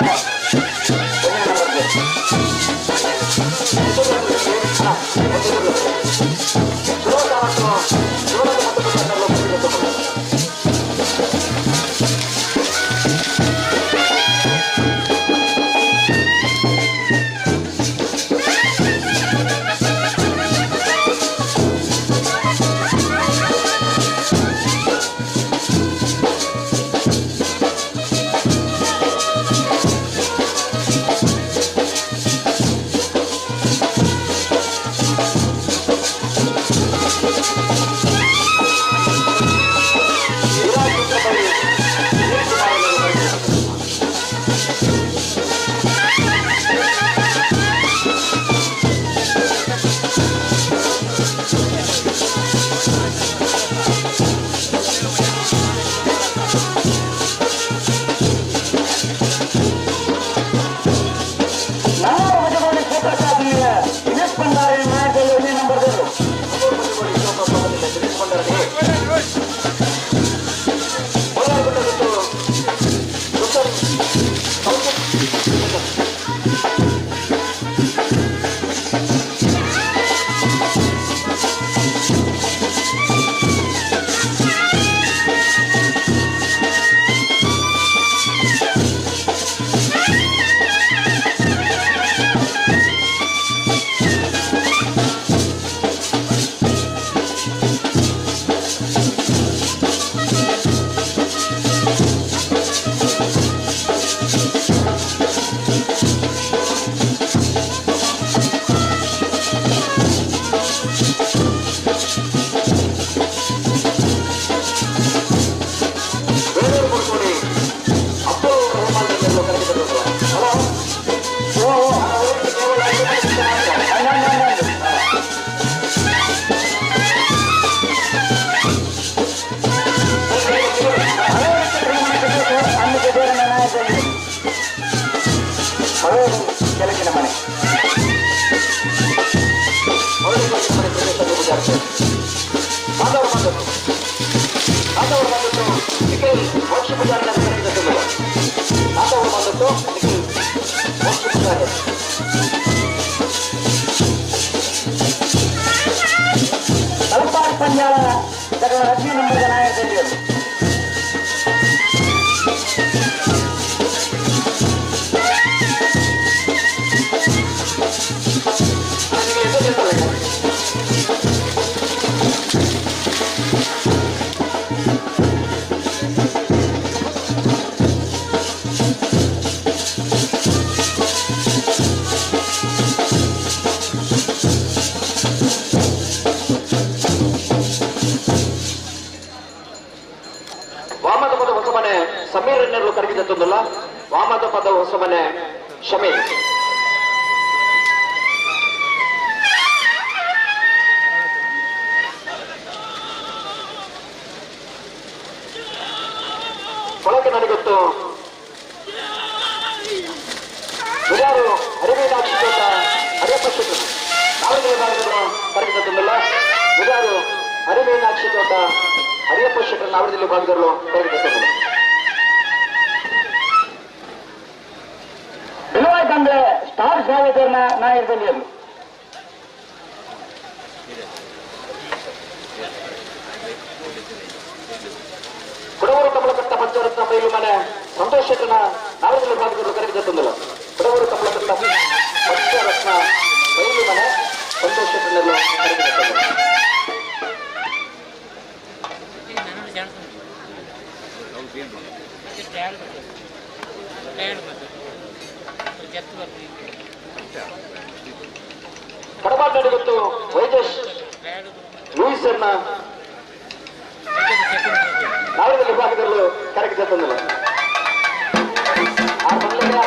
ತಲಪಾಡು ಪಂಜಾಳ ರಜ್ಞಿ ನಂಬರ್ ನಾಯಕರು. ಮನೆ ಸಮೀರ್ ಎನ್ನೆರಡು ಕರಗಿದತ್ತೊಂದಲ್ಲ ವಾಮದ ಪದ ಹೊಸ ಮನೆ ಶಮೀರ್. ಕೊಳಕೆ ನನಗೊತ್ತು ಮಿಜಾರು ಹರಿಮೀನಾಕ್ಷಿ ತೋಟ ಹರಿಯಪ್ಪ ಶೆಟ್ಟರು ನಾಲ್ಕು ವಿಭಾಗದವರು ಕರಗಿದತ್ತೊಂದಲ್ಲ ಮಿಜಾರು ಹರಿಮೀನಾಕ್ಷಿ ತೋಟ ಹರಿಯಪ್ಪ ಶೆಟ್ಟರ್ ನಾವರದಲ್ಲಿ ವಿಭಾಗದವರು ಕರಗಿದತ್ತೊಂದಲ್ಲ. ಬಿಲುವಾಯ್ತಂದ್ರೆ ಸ್ಟಾರ್ ಸಾವೇದವ್ರನ್ನ ನಾಯಕದಲ್ಲಿ ಅದು ಕೊಡವೂರು ಕಮಲಕಟ್ಟ ಪಂಚರತ್ನ ಬೈಲು ಮನೆ ಸಂತೋಷ್ ಶೆಟ್ಟರ್ನ ನಾವರದಲ್ಲಿ ವಿಭಾಗದವರು ಕರಗಿದತ್ತೊಂದಲ್ಲ ಕೊಡವೂರು ಕಮಲಕಟ್ಟ ಪಂಚರತ್ನ ಬೈಲು ಮನೆ ಸಂತೋಷ್ ಶೆಟ್ಟರ್ನೆಲ್ಲ ಕರಗಿದತ್ತೊಂದಲ್ಲ. ಕಡಬಾಟಡಿ ಗೊತ್ತು ವೈಜೇಶ್ ಲೂಯಿಸ್ ಅನ್ನ ನಾವರದಲ್ಲಿ ವಿಭಾಗದಲ್ಲೂ ಕರಗಿದತ್ತೊಂದಲ್ಲ. ಆ ಮೊದಲನೇ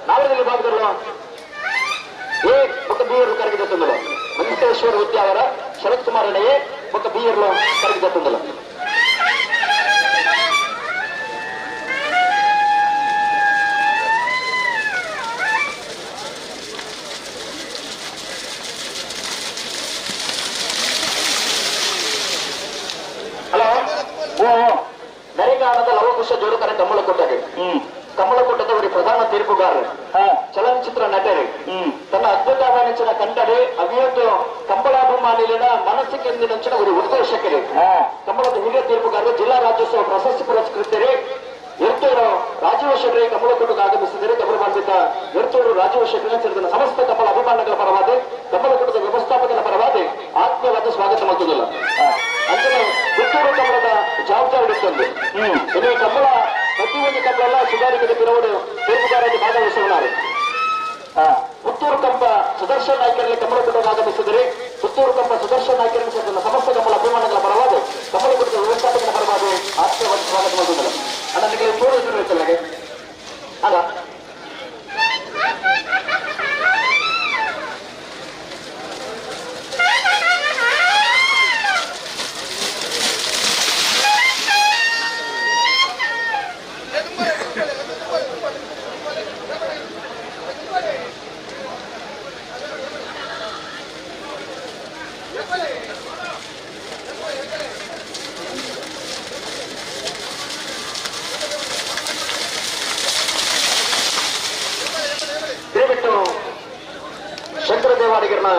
ನಾವರದಲ್ಲಿ ಭಾಗದಲ್ಲೂ ಎ ಬೊಕ್ಕ ಬಿ ಎರ್ಲು ಕರಗಿ ದತ್ತೊಂದಲು. ಮಂತೇಶ್ವರ ಉದ್ಯಾವರ ಶರತ್ ಕುಮಾರ್ ಎ ಬೊಕ್ಕ ಬಿ ಎರ್ಲು ಕರಗಿ ದತ್ತೊಂದಲು. ಹಲೋ ಓ ನರೇಗಾಣದ ಲವಕುಶ ಜೋಡುಕರ ಕಮ್ಮಲಕೋಟೆಗೆ ಕಮ್ಮಲಕೋಟದವರಿ ಪ್ರಧಾನ ತೀರ್ಪುಗಾರರು, ಚಲನಚಿತ್ರ ನಟರು, ತನ್ನ ಅದ್ಭುತ ನೆಚ್ಚಿನ ಕಂಡರೆ ಅವಿಯೊಂದು ಕಂಬಳಾಭಿಮಾನಿಲಿನ ಮನಸ್ಸಿಗೆ ನೆಂಚಿನ ಒಂದು ಉದ್ಘೋಷಕರು, ಕಂಬಳದ ಹಿರಿಯ ತೀರ್ಪುಗಾರರು, ಜಿಲ್ಲಾ ರಾಜ್ಯೋತ್ಸವ ಪ್ರಶಸ್ತಿ ಪುರಸ್ಕೃತರು ಎರ್ತೂರು ರಾಜೀವ ಶೆಟ್ಟರಿ ಕಮ್ಮಲಕೋಟೆಗೆ ಆಗಮಿಸಿದರೆ ಗೌರವಾನ್ವಿತ ಎರ್ತೂರು ರಾಜೀವ ಶೆಟ್ಟರಿ ಸೇರಿದ ಸಮಸ್ತ ಕಂಬಳ ಅಭಿಮಾನಿಗಳ ಪರವಾದ ಕಮ್ಮಲಕೋಟದ ವ್ಯವಸ್ಥಾಪಕರ ಪರವಾದ ಆತ್ಮೀಯವಾದ ಸ್ವಾಗತ ಮಾಡುವುದಿಲ್ಲ. ಅಂಚನೆ ಪುತ್ತೂರು ಕಂಬಳದ ಜವಾಬ್ದಾರಿ ಇತ್ತೊಂದು ಇನ್ನು ಕಂಬಳ ಪ್ರತಿಯೊಂದು ಕಂಬಳ ಸುಧಾರಿಸಿದ ಪಿರವರು ತೀರ್ಪುಗಾರರಾಗಿ ಭಾಗವಹಿಸುವವರು. ಪುತ್ತೂರು ಕಂಬ ಸುದರ್ಶನ್ ನಾಯ್ಕರಲ್ಲಿ ಕಮ್ಮಲಕೋಟೆಗೆ ಆಗಮಿಸಿದರೆ ಪುತ್ತೂರು ಕಂಬ ಸುದರ್ಶನ್ ನಾಯ್ಕರಲ್ಲಿ ಸೇರಿದ ಸಮಸ್ತ ಕಂಬಳ ಅಭಿಮಾನಿಗಳ ಪರವಾದ ಕಮ್ಮಲಕೋಟದ ವ್ಯವಸ್ಥಾಪಕರ ಪರವಾದ ಆತ್ಮೀಯವಾದ ಸ್ವಾಗತ ಮಾಡುವುದಿಲ್ಲ. ಅಣ್ಣ ನಿಮಗೆ ತೋರಿಸಿರಲಿಲ್ಲ ಅಲ್ಲ. ದಯವಿಟ್ಟು ಶಂಕರ ದೇವಾಡಿಗರನ್ನ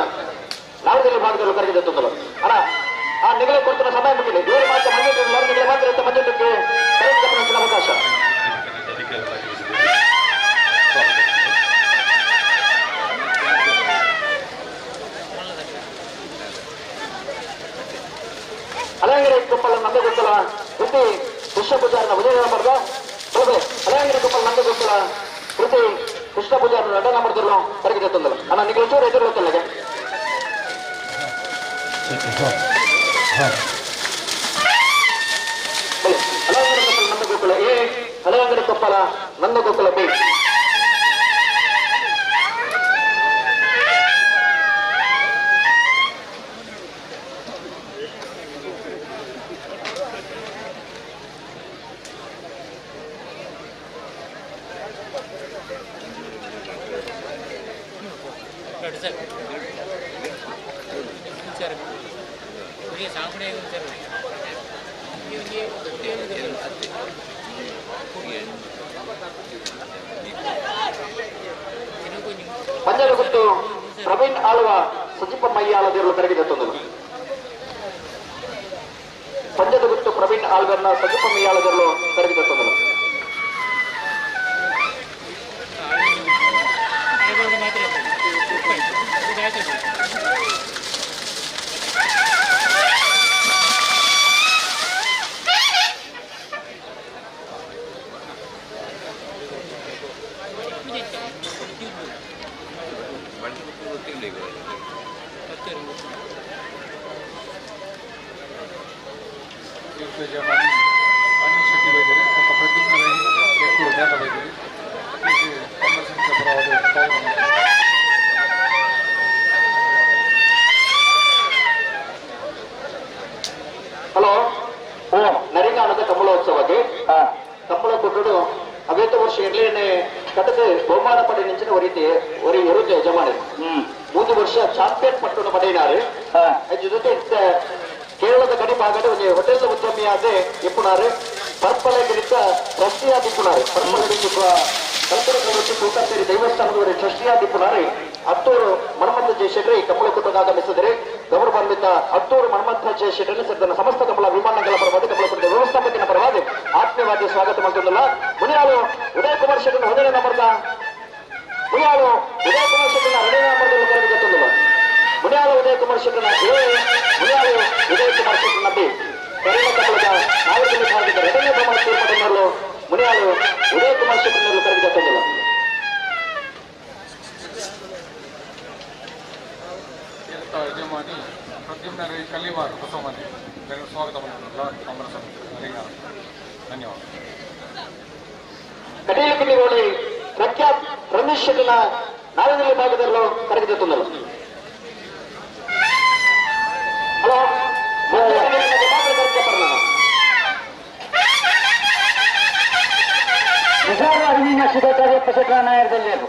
ನಾಡದಲ್ಲಿ ಭಾಗದಲ್ಲಿ ಕರೆಗಿದೆ ತೊಂದಲು. ಅಣ್ಣ ಆ ನಿಗಲೆ ಕೊಡ್ತಿರೋ ಸಮಯ ಮುಗಿಲಿ. ದೇವರು ಮಾತ್ರ ಮಂಜೂರು ನಿಗಲೆ ಮಾತ್ರ ಮಂಜೂರಕ್ಕೆ ಕರೆದ ಅವಕಾಶ. ಅಲಂಗರೆ ಕೊಪ್ಪಳ ನಂದಗೊತ್ತಲ ಕೃತಿ ಕೃಷ್ಣ ಪೂಜಾರನ ಉದಯ ನಂಬರ್ದ ಅಲಂಗರೆ ಕೊಪ್ಪಳ ನಂದಗೊತ್ತಲ ಕೃತಿ ಕೃಷ್ಣ ಪೂಜಾರನ ನಟ ನಂಬರ್ದಲ್ಲೂ ಕರಗಿದೆ ತೊಂದಲು. ಅಣ್ಣ ನಿಗಲೆ ಚೂರು ಎದುರು ಗೊತ್ತಲ್ಲ. ಹಲವಂಗಡಿ ಕೊಪ್ಪಳ ನಂದಗೋಕುಲ ಎ, ಹಲವಂಗಡಿ ಕೊಪ್ಪಳ ನಂದಗೋಕುಲ ಬಿ. ಪಂಜರಗುತ್ತು ಪ್ರವೀಣ್ ಆಳ್ವ ಸಜಿಪ ಮಯ್ಯಾಳದಿರಲು ಕರಗಿದೆ ತೊಂದಲು. ಪಂಜದಗುತ್ತು ಪ್ರವೀಣ್ ಆಳ್ವರ್ನ ಸಜಿಪ ಮಯ್ಯಾಳದಿರಲು ಕರಗಿದೆ ತೊಂದಲು. ಅನಿಲ್ ಶೆಟ್ಟಿ ವೈದ್ಯರು ಮತ್ತು ಪ್ರದ್ಯುಮ್ನ ರೈ ಎಕ್ಕೂರು ಮೇಘ ವೈದ್ಯರು ಕಮಲ ಪರವಾದ ಸ್ವಾಗತ. ಹಲೋ ಓ ನರಿಗಾಣದ ಕಂಬಳೋತ್ಸವಕ್ಕೆ ಕಂಬಳ ಕೊಟ್ಟರು ಅವೇತ ವರ್ಷ ಎರ್ಲೇನೆ ಕಟದ ಬಹುಮಾನ ಪಡೆ ನಿಂಚಿನ ಒರಿತೆ ಒರಿ ಎರುತ್ತೆ ಯಜಮಾನಿ 3 ವರ್ಷ ಚಾಂಪಿಯನ್ ಪಟ್ಟಣ ಪಡೆಯಿನಾರು. ಜೊತೆ ಕೇರಳದ ಗಡಿ ಭಾಗದ ಒಂದು ಹೋಟೆಲ್ ಉದ್ಯಮಿಯಾದ ಇಪ್ಪುನಾರು ಪರ್ಪಲೆ ಗಿರಿತ ಟ್ರಸ್ಟಿಯಾದ ಇಪ್ಪುನಾರು ಪರ್ಪಲೆ ಕಲ್ಪನೆ ತೂಕತ್ತೇರಿ ದೇವಸ್ಥಾನದವರ ಟ್ರಸ್ಟಿಯಾದ ಇಪ್ಪುನಾರು ಅತ್ತೂರು ಮನ್ಮಥ ಜಯಶೆಟ್ಟರಿ ಕಮಲಕೂಟಕ್ಕೆ ಆಗಮಿಸಿದರೆ ಗೌರವಾನ್ವಿತ ಅತ್ತೂರು ಮನ್ಮಥ ಜಯಶೆಟ್ಟರಿ ಸೇರಿದ ಸಮಸ್ತ ಕಮಲ ಅಭಿಮಾನಿಗಳ ಪರವಾಗಿ ಕಮಲಕೂಟದ ವ್ಯವಸ್ಥಾಪಕನ ಪರವಾಗಿ ಆತ್ಮೀಯವಾಗಿ ಸ್ವಾಗತ ಮಾಡುತ್ತಿಲ್ಲ. ಮುನಿಯಾಳು ಉದಯ ಕುಮಾರ್ ಶೆಟ್ಟರ್ ಒಂದನೇ ನಂಬರ್ದ ಮುನಿಯಾಳು ಉದಯ ಕುಮಾರ್ ಶೆಟ್ಟರ್ನ ಎರಡನೇ ನಂಬರ್ದಲ್ಲಿ ಕರೆದುಕೊಂಡಿಲ್ಲ. ಮುನಿಯಾಳು ಉದಯ ಕುಮಾರ್ ಶೆಟ್ಟರ್ನ ಎ, ಮುನಿಯಾಳು ಉದಯ ಕುಮಾರ್ ಶೆಟ್ಟರ್ನ ಬಿ. ಕರುಣ ಕಮಲದ ನಾಲ್ಕನೇ ಭಾಗದ ಎರಡನೇ ಪ್ರಮಾಣ ತೀರ್ಪನ್ನು ಮುನಿಯಾಳು ಉದಯ ಕುಮಾರ್ ಶೆಟ್ಟರ್ನಲ್ಲಿ ಕರೆದುಕೊಂಡಿಲ್ಲ. ಯಜಮಾನಿ ಪ್ರದ್ಯುಮ್ನ ರೈ ಕಲ್ಲಿವಾರ್ ಹೊಸಮನೆ ಸ್ವಾಗತ ಕಮಲ ಸಮಿತಿ. ಧನ್ಯವಾದ. ಕಟೀಲು ಕಿನ್ನಿಗೋಳಿ ಪ್ರಖ್ಯಾತ್ ಧನುಷ್ ಶೆಟ್ಟಿನ ನಾಲ್ಕನೇ ಭಾಗದಲ್ಲೂ ಕರಗಿದುತ್ತಂದರು. ಹಲೋ, ನಿಜಾರ ಅರಿವಿನ ಶಿದಾಚಾರ್ಯ ಪಸಟ್ರ ನಾಯರದಲ್ಲಿ ಅದು.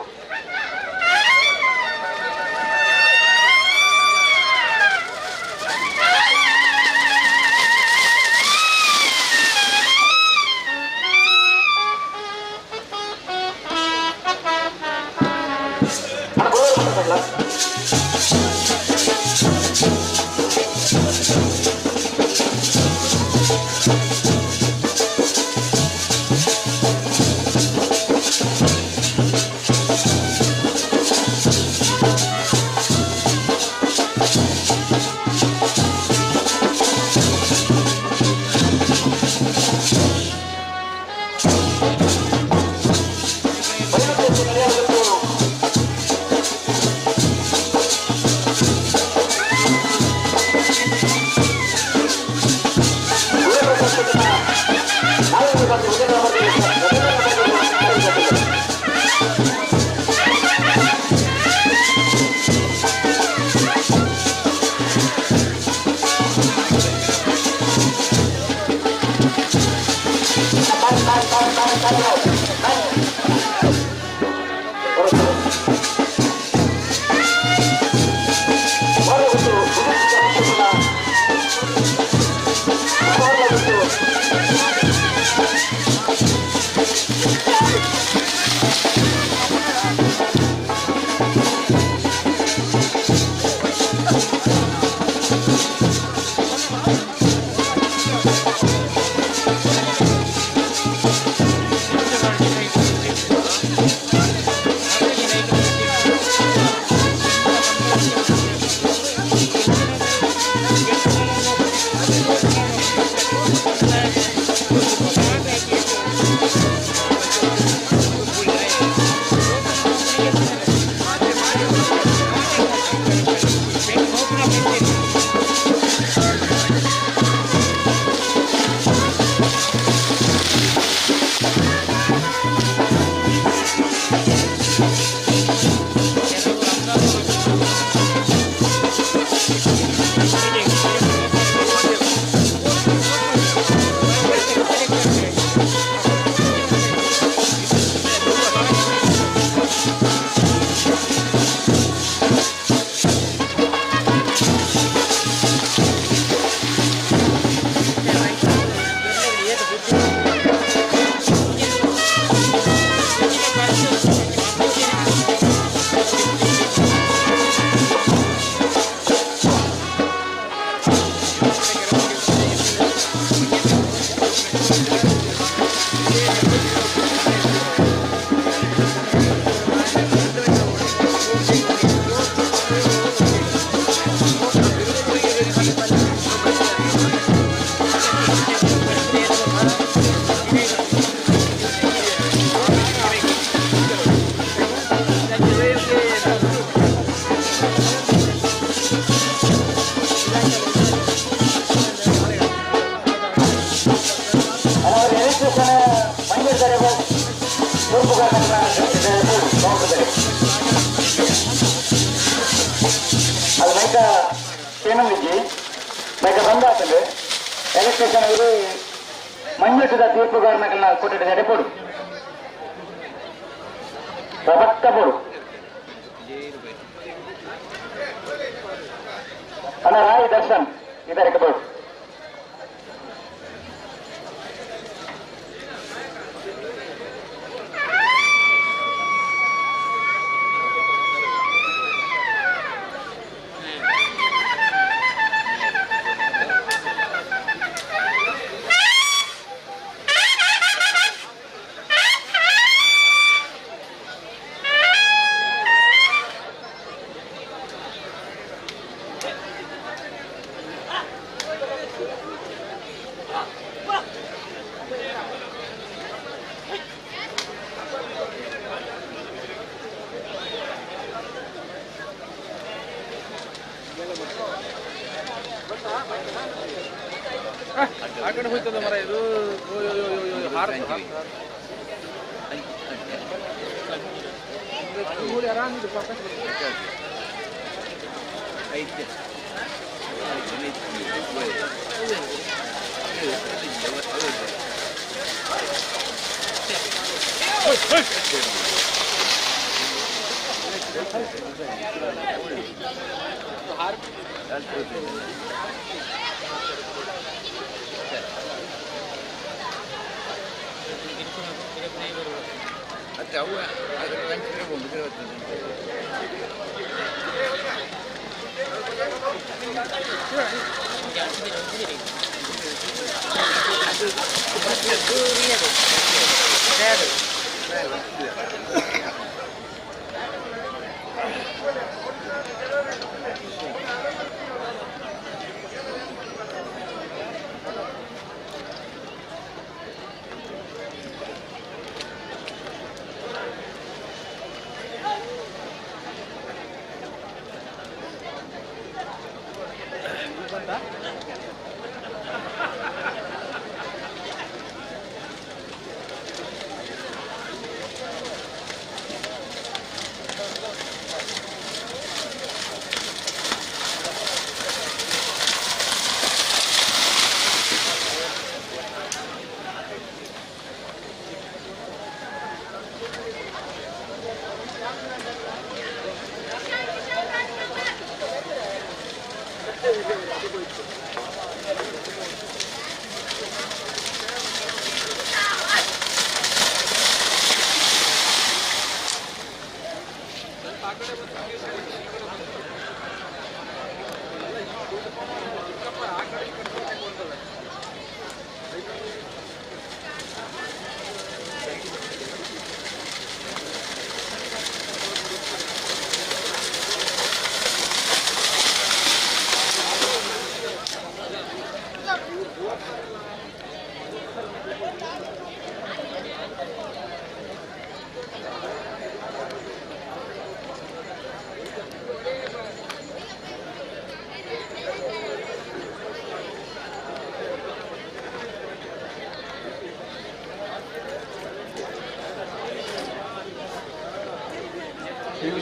ಅದು ಮೈಕ ಏನೊಂದಿಜ್ಜಿ ಮೈಕ ಬಂದಾತಂದ್ರೆ ಎಲೆಕ್ಟ್ರಿಷಿಯನ್ ಅವರು ಮಂಜುಷದ ತೀರ್ಪುಗಾರನ ಕೊಟ್ಟಿದ್ದಾರೆ ಕೊಡು ಪ್ರಭಕ್ಕ ಕೊಡು ಅಣ್ಣ ರಾಯ್ ದರ್ಶನ್ ಇದಕ್ಕೆ ಬೋದು. ಆ ಕಡೆ ಹೋಯ್ತದ ಮರ ಇದು ಹಾರ.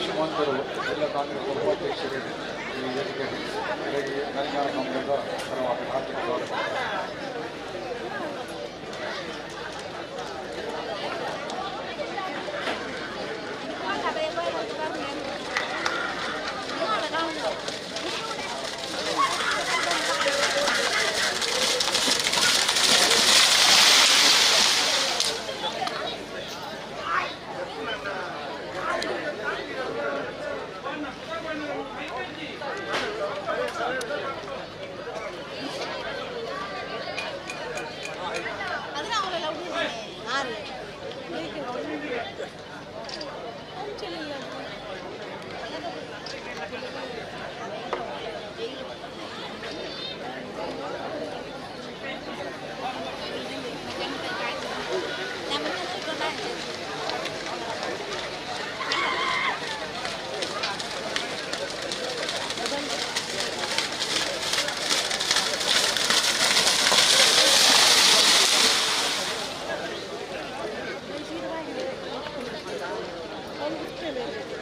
ಶ್ರೀಮಂತರು ಎಲ್ಲ ಕಾಂಗ್ರೆಸ್ ಉಪಾಧ್ಯಕ್ಷರಿಗೆ ಈ ವೇದಿಕೆಗೆ ತೆಲಂಗಾಣ ಕಾಂಗ್ರೆಸ್ ಪರವಾಗಿ ಹಾರ್ದಿಕ ಸ್ವಾಗತ. Thank you.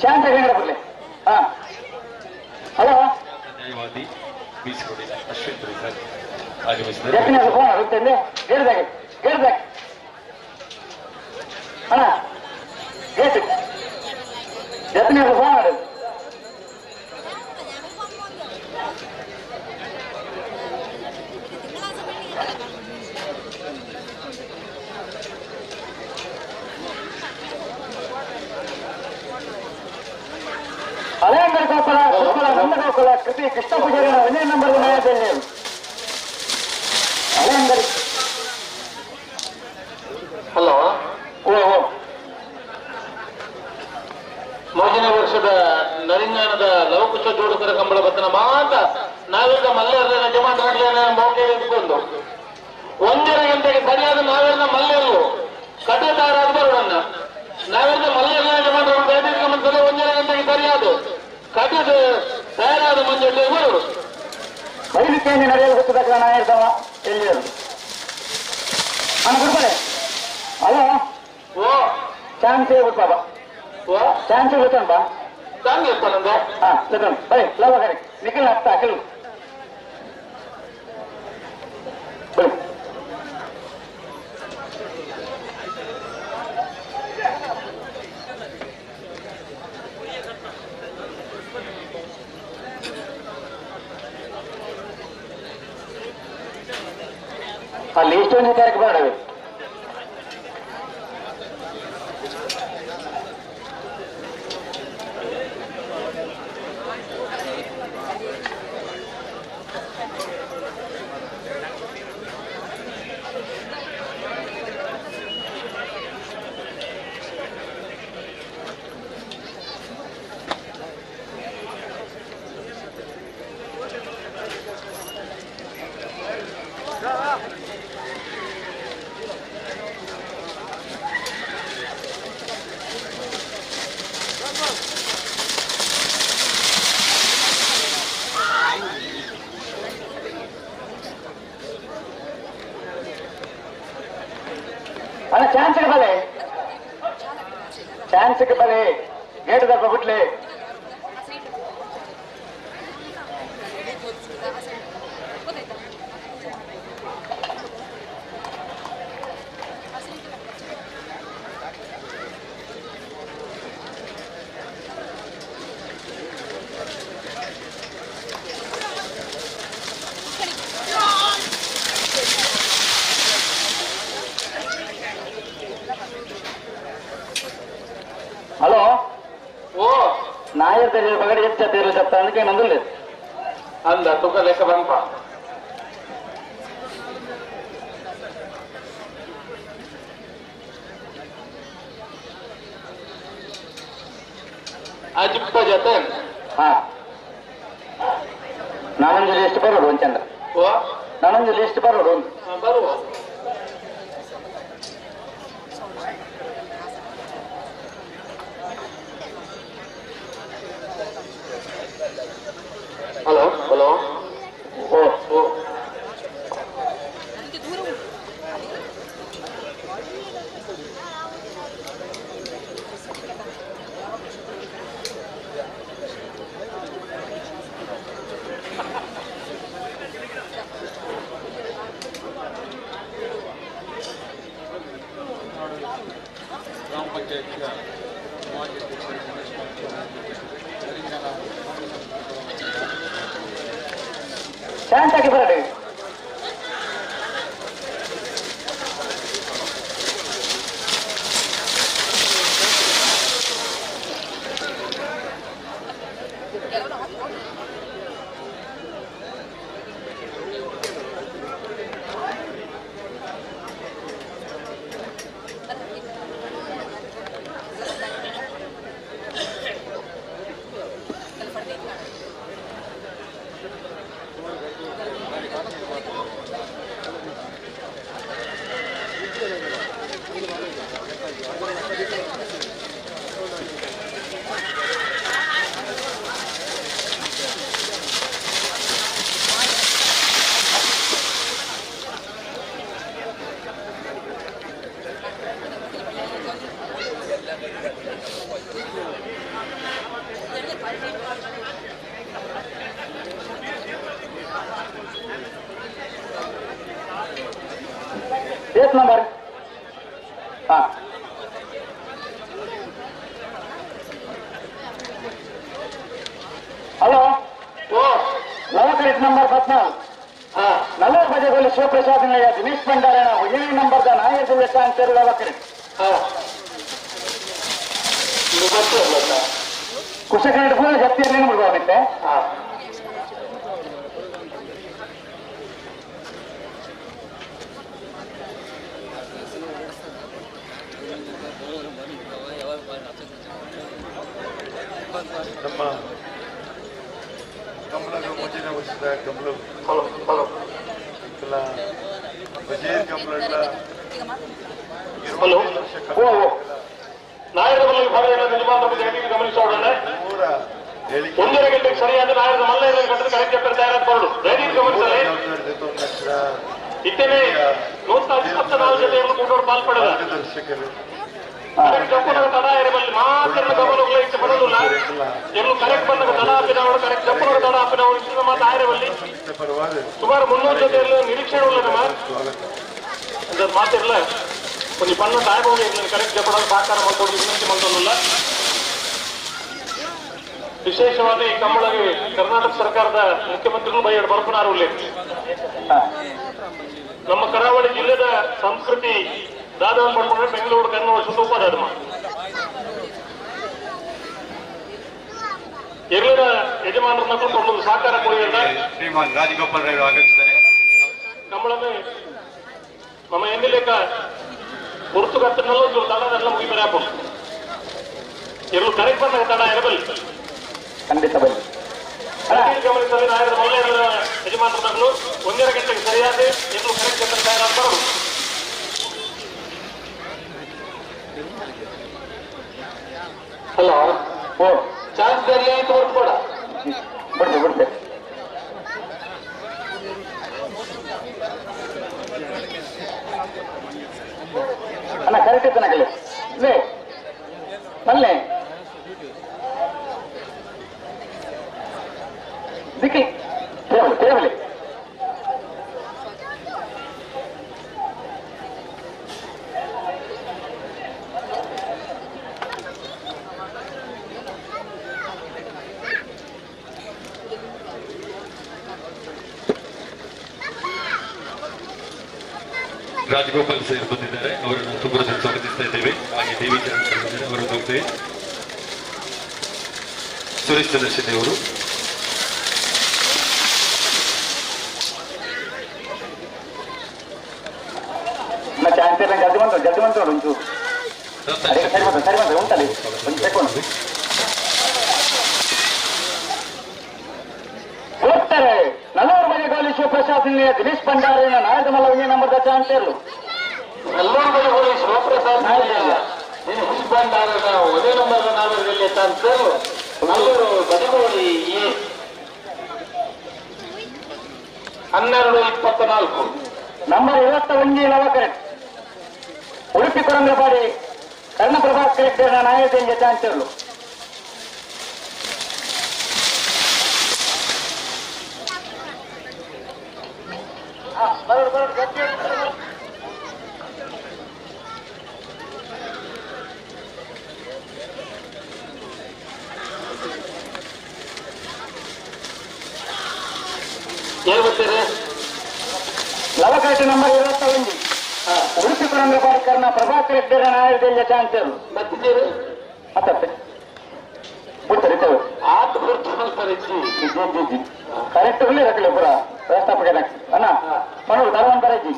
ಚಾನ್ಸ್ ಬರಲಿ. ಹಾ ಹಲೋ ನ್ಯಾಯವಾದಿ ಬಿ ಸಿ ಅಶ್ವಿನ್ ಪುರಿ ಆಗಮಿಸಿದ್ದಾರೆ. ಅಣ್ಣ ಗೇಟ್ ಜತನೆ ಫೋನ್ ಮಾಡು. ಅಲಂಗರ್ ಗೋಕುಲ ಗೋಕುಲ ನಂದ ಗೋಕುಲ ಕೃತಿ ಕೃಷ್ಣ ಪೂಜಾರಿ ಒಂದೇ ನಂಬರ್ ನ್ಯಾಯಾಲಯ ಅಲಂಗರ್. ಹಲೋ ಓ ಓ ಮೋದಿನ ವರ್ಷದ ನರಿಂಗಾಣದ ಲವಕುಶ ಜೋಡುಕರ ಕಂಬಳ ಬತ್ತನ ಮಾತ ನಾವೆಲ್ಲ ಮಲ್ಲೇರ್ನ ಯಜಮಾನರಾಗ್ಲೇನ ಮೋಕೆ ಎತ್ಕೊಂಡು 1.5 ಗಂಟೆಗೆ ಸರಿಯಾದ ನಾವೆಲ್ಲ ಮಲ್ಲೇರ್ಲು ಕಟ್ಟದಾರಾದ ಬರೋಣ. ನಾವೆಲ್ಲ ಮಲ್ಲೇರ್ನ ಯಜಮಾನರ 1.5 ಗಂಟೆಗೆ ಸರಿಯಾದ ಕಟ್ಟದ ತಯಾರಾದ ಮಂಜು ಬರೋರು. ಬೈಲಿಕ್ಕೆ ನಡೆಯಲು ಗೊತ್ತದಾಗ ನಾ ಇರ್ತಾವ ಎಲ್ಲಿ ಅಣ್ಣ ಬಿಡ್ತಾರೆ. ಹಲೋ ಓ ಚಾನ್ಸ್ ಬಿಟ್ಪಾಪ ಚಾನ್ಸ್ ಗೊತ್ತಂಬ ಚಾನ್ಸ್ ಎತ್ತನಂದ. ಹಾ ಗೊತ್ತಂಬ ಬರೀ ಲವ ಕರೆ ನಿಖಿಲ್ ಹತ್ತ ಅಖಿಲ್ ಬರೀ. ಅಲ್ಲಿ ಇಷ್ಟೊಂದು ತಾರೀಕು ಬೇಡವೆ. ಅಣ್ಣ ಚಾನ್ಸ್ಗೆ ಬಲೆ, ಚಾನ್ಸ್ಗೆ ಬಲೆ, ಗೇಟ್ ದಪ್ಪ ಬಿಟ್ಲೆ. ಹಲೋ ಓ ನಾಯರ್ ಬಗಡಿ ಹೆಚ್ಚ ತೀರ್ಲು చెప్తా అందుకే నందులేదు ಅಂದ ತುಕ ಲೆಕ್ಕ ಬಂಪ. ಅಜಿಪ್ಪ ಜೊತೆ ಹಾ ನಾನೊಂದು ಲಿಸ್ಟ್ ಬರೋಡು ಒಂಚಂದ್ರ. ಓ ನಾನೊಂದು ಲಿಸ್ಟ್ ಬರೋಡು ಬರುವ. ಹಲೋ ಹಲೋ ಓ ಓ ಗ್ರಾಮ ಪಂಚಾಯತಿಯ ಮಾಜಿ ಅಧ್ಯಕ್ಷರು ಗಣೇಶ್ ಚಾನ್ಸ್ ಹಾಕಿ ಬರಡಿ. ಏತ್ ನಂಬರ್? ಹಾ ಹಲೋ ಓ ಲವಕರೆಟ್ ನಂಬರ್ 14. ಹಾ ನಲ್ಲೂರು ಬಜೆಗೋಲಿ ಶಿವಪ್ರಸಾದ್ ದಿನೇಶ್ ಭಂಡಾರಣ ಏಳು ನಂಬರ್ the ನಾಯಕ ಚಾನ್ಸರ್ ಲವಕರೆಟ್. ಹಾ ಕುಶಕರೆಟ್ ಪೂರ ಜಪ್ತಿಯಲ್ಲಿ ಮುಳುಗೋಗುತ್ತೆ. ಹಾ ನಮ್ಮ ಕಮಲಗ ಮುಂಚಿನ ವರ್ಷದ ಕಮಲ ಹಲೋ ನಾಯಕರ ವಿಭಾಗದ ನಿರ್ಮಾಣ ಗಮನಿಸೋಣ. 1.5 ಗಂಟೆಗೆ ಸರಿಯಾದ ನಾಯಕರ ಮಲ್ಲ ಕಟ್ಟದ ಕರೆಕ್ಟ್ ತಯಾರಾದ ಬರಲು ದಯವಿಟ್ಟು ಗಮನಿಸಲಿ. ಇತ್ತೇನೆ 124 ಜೊತೆಯನ್ನು ಕೂಟೋಡು ಪಾಲ್ಪಡದ ತಡ ಇರಬಲ್ಲಿ ಮಾತ್ರ ಗಮನಗಳು ಇಟ್ಟು ಬರೋದಿಲ್ಲ. ಎಲ್ಲೂ ಕರೆಕ್ಟ್ ಬಂದಾಗ ತಡ ಹಾಕಿದವರು ಕರೆಕ್ಟ್ ಜಪ್ಪನವರು ತಡ ಹಾಕಿದವರು ಇಷ್ಟು ಮಾತ್ರ ಆಯಿರಬಲ್ಲಿ ಸುಮಾರು 300 ಜೊತೆಯಲ್ಲಿ ನಿರೀಕ್ಷೆ ಉಳ್ಳ ನಮ್ಮ ಮಾತಿರಲ್ಲ ಒಂದು ಪಣ್ಣ ತಾಯಬಹುದು ಕರೆಕ್ಟ್ ಜಪ್ಪಡೋದು ಸಹಕಾರ ಮಾಡ್ಕೊಂಡು ವಿನಂತಿ ಮಾಡ್ಕೊಳ್ಳಲ್ಲ. ವಿಶೇಷವಾಗಿ ಈ ಕಂಬಳಗೆ ಕರ್ನಾಟಕ ಸರ್ಕಾರದ ಮುಖ್ಯಮಂತ್ರಿಗಳು ಬೈ ಬರ್ಪನಾರು ನಮ್ಮ ಕರಾವಳಿ ಜಿಲ್ಲೆದ ಸಂಸ್ಕೃತಿ ದಾದ ಪಡ್ಕೊಂಡ್ರೆ ಬೆಂಗಳೂರು ಕನ್ನಡ ಸುತೂಪದಾದಮ ಎಲ್ಲರ ಯಜಮಾನರನ್ನ ಕೊಂಡು ಸಹಕಾರ ಕೊಡುವುದ ಶ್ರೀಮಾನ್ ರಾಜಗೋಪಾಲ್ ರೈ ಆಗಮಿಸಿದ್ದಾರೆ. ಕಂಬಳನೆ ನಮ್ಮ ಎಮ್ಮೆಲೆಕ ಪುರ್ತುಗತ್ತನಲ್ಲೂ ತಡನೆಲ್ಲ ಮುಗಿಬರಾಪು ಎಲ್ಲೂ ಕರೆಕ್ಟ್ ಬಂದಾಗ ತಡ ಇರಬಲ್ಲಿ ಖಂಡಿತ ಬನ್ನಿ. ಗಮನಿಸಲಿ ನಾಯಕರ ಮಲ್ಲ ಯಜಮಾನರನ್ನು 1.5 ಗಂಟೆಗೆ ಸರಿಯಾದ ಎಲ್ಲೂ ಕರೆಕ್ಟ್ ತಯಾರಾದ ಬರೋದು. ಹಲೋ ಓ ಚಾನ್ಸ್ ಬೇರೆ ಆಯ್ತು ಹೊರಟ್ಬೇಡ ಬಿಡ್ತೆ ಬಿಡ್ತೆ. ಅಣ್ಣ ಕರೆಕ್ಟ್ ಇತ್ತು ಲೇ ಬಲ್ಲೆ ದಿಕ್ಕಿ ತೇವಲಿ ತೇವಲಿ. ರಾಜಗೋಪಾಲ್ ಸರ್ ಬಂದಿದ್ದಾರೆ, ಅವರನ್ನು ತುಂಬ ಸ್ವಾಗತಿಸ್ತಾ ಇದ್ದೇವೆ. ಹಾಗೆ ದೇವಿ ಬಂದಿದ್ದಾರೆ, ಅವರನ್ನು ಹೋಗ್ತೇವೆ. ಸುರೇಶ್ ಚಂದ್ರ ಶೆಟ್ಟಿ ಅವರು, ಜಲ್ದಿ ಬಂತು ಜಲ್ದಿ ಬಂತು ನೋಡು ಒಂಚೂರು. ಸರಿ ಬಂತು ಸರಿ ಬಂತು ಉಂಟಲ್ಲಿ ಒಂದು ಸೆಕೆಂಡ್ ಹೋಗ್ತಾರೆ. ನಲ್ಲೂರು ಮನೆಗೋಲಿ ಶಿವಪ್ರಸಾದ್ ದಿನೇಶ್ ಭಂಡಾರಿನ ನಾಯಕ ಮಲ್ಲ ನಂಬರ್ ಚಾನ್ಸರ್ಲು. ನಲ್ಲೂರು ಮನೆಗೋಲಿ ಶಿವಪ್ರಸಾದ್ ದಿನೇಶ್ ಭಂಡಾರಿನ ಒಂದೇ ನಂಬರ್ ನಾಲ್ಕರಲ್ಲಿ ಚಾನ್ಸರ್ ನಲ್ಲೂರು ಬದಿಗೋಲಿ ಎ 12:24 ನಂಬರ್ 21 ಲವಕರೆಟ್ ಉಡುಪಿ ಕೊರಂಗ್ರಪಾಡಿ ಕರ್ಣಪ್ರಭಾ ಕರೆಕ್ಟರ್ನ ನಾಯಕ ಚಾನ್ಸರ್ಲು. ಲವಕರೆಟ್ ನಂಬರ್ 21 ಉಡುಪಿ ಕೊರಂಗ್ರಪಾಡಿ ಕರ್ಣ ಪ್ರಭಾಕರ್ ರೆಡ್ಡಿಯ ನಾಯಕದಲ್ಲಿ ಚಾನ್ಸರ್ ಬರ್ತಿದ್ದೀರಿ ಅತ್ತತ್ತೆ ಬಿಡ್ತಾರೆ ಆತ ಬಿಡ್ತಾರೆ. ಜಿ ಜಿ ಜಿ ಕರೆಕ್ಟ್ ಉಳ್ಳಿ ರಕಲೆ ಪೂರ ವ್ಯವಸ್ಥಾಪಕ ಅಣ್ಣ ಪಣೋಡು ತರವನ್ ಬರಜಿ.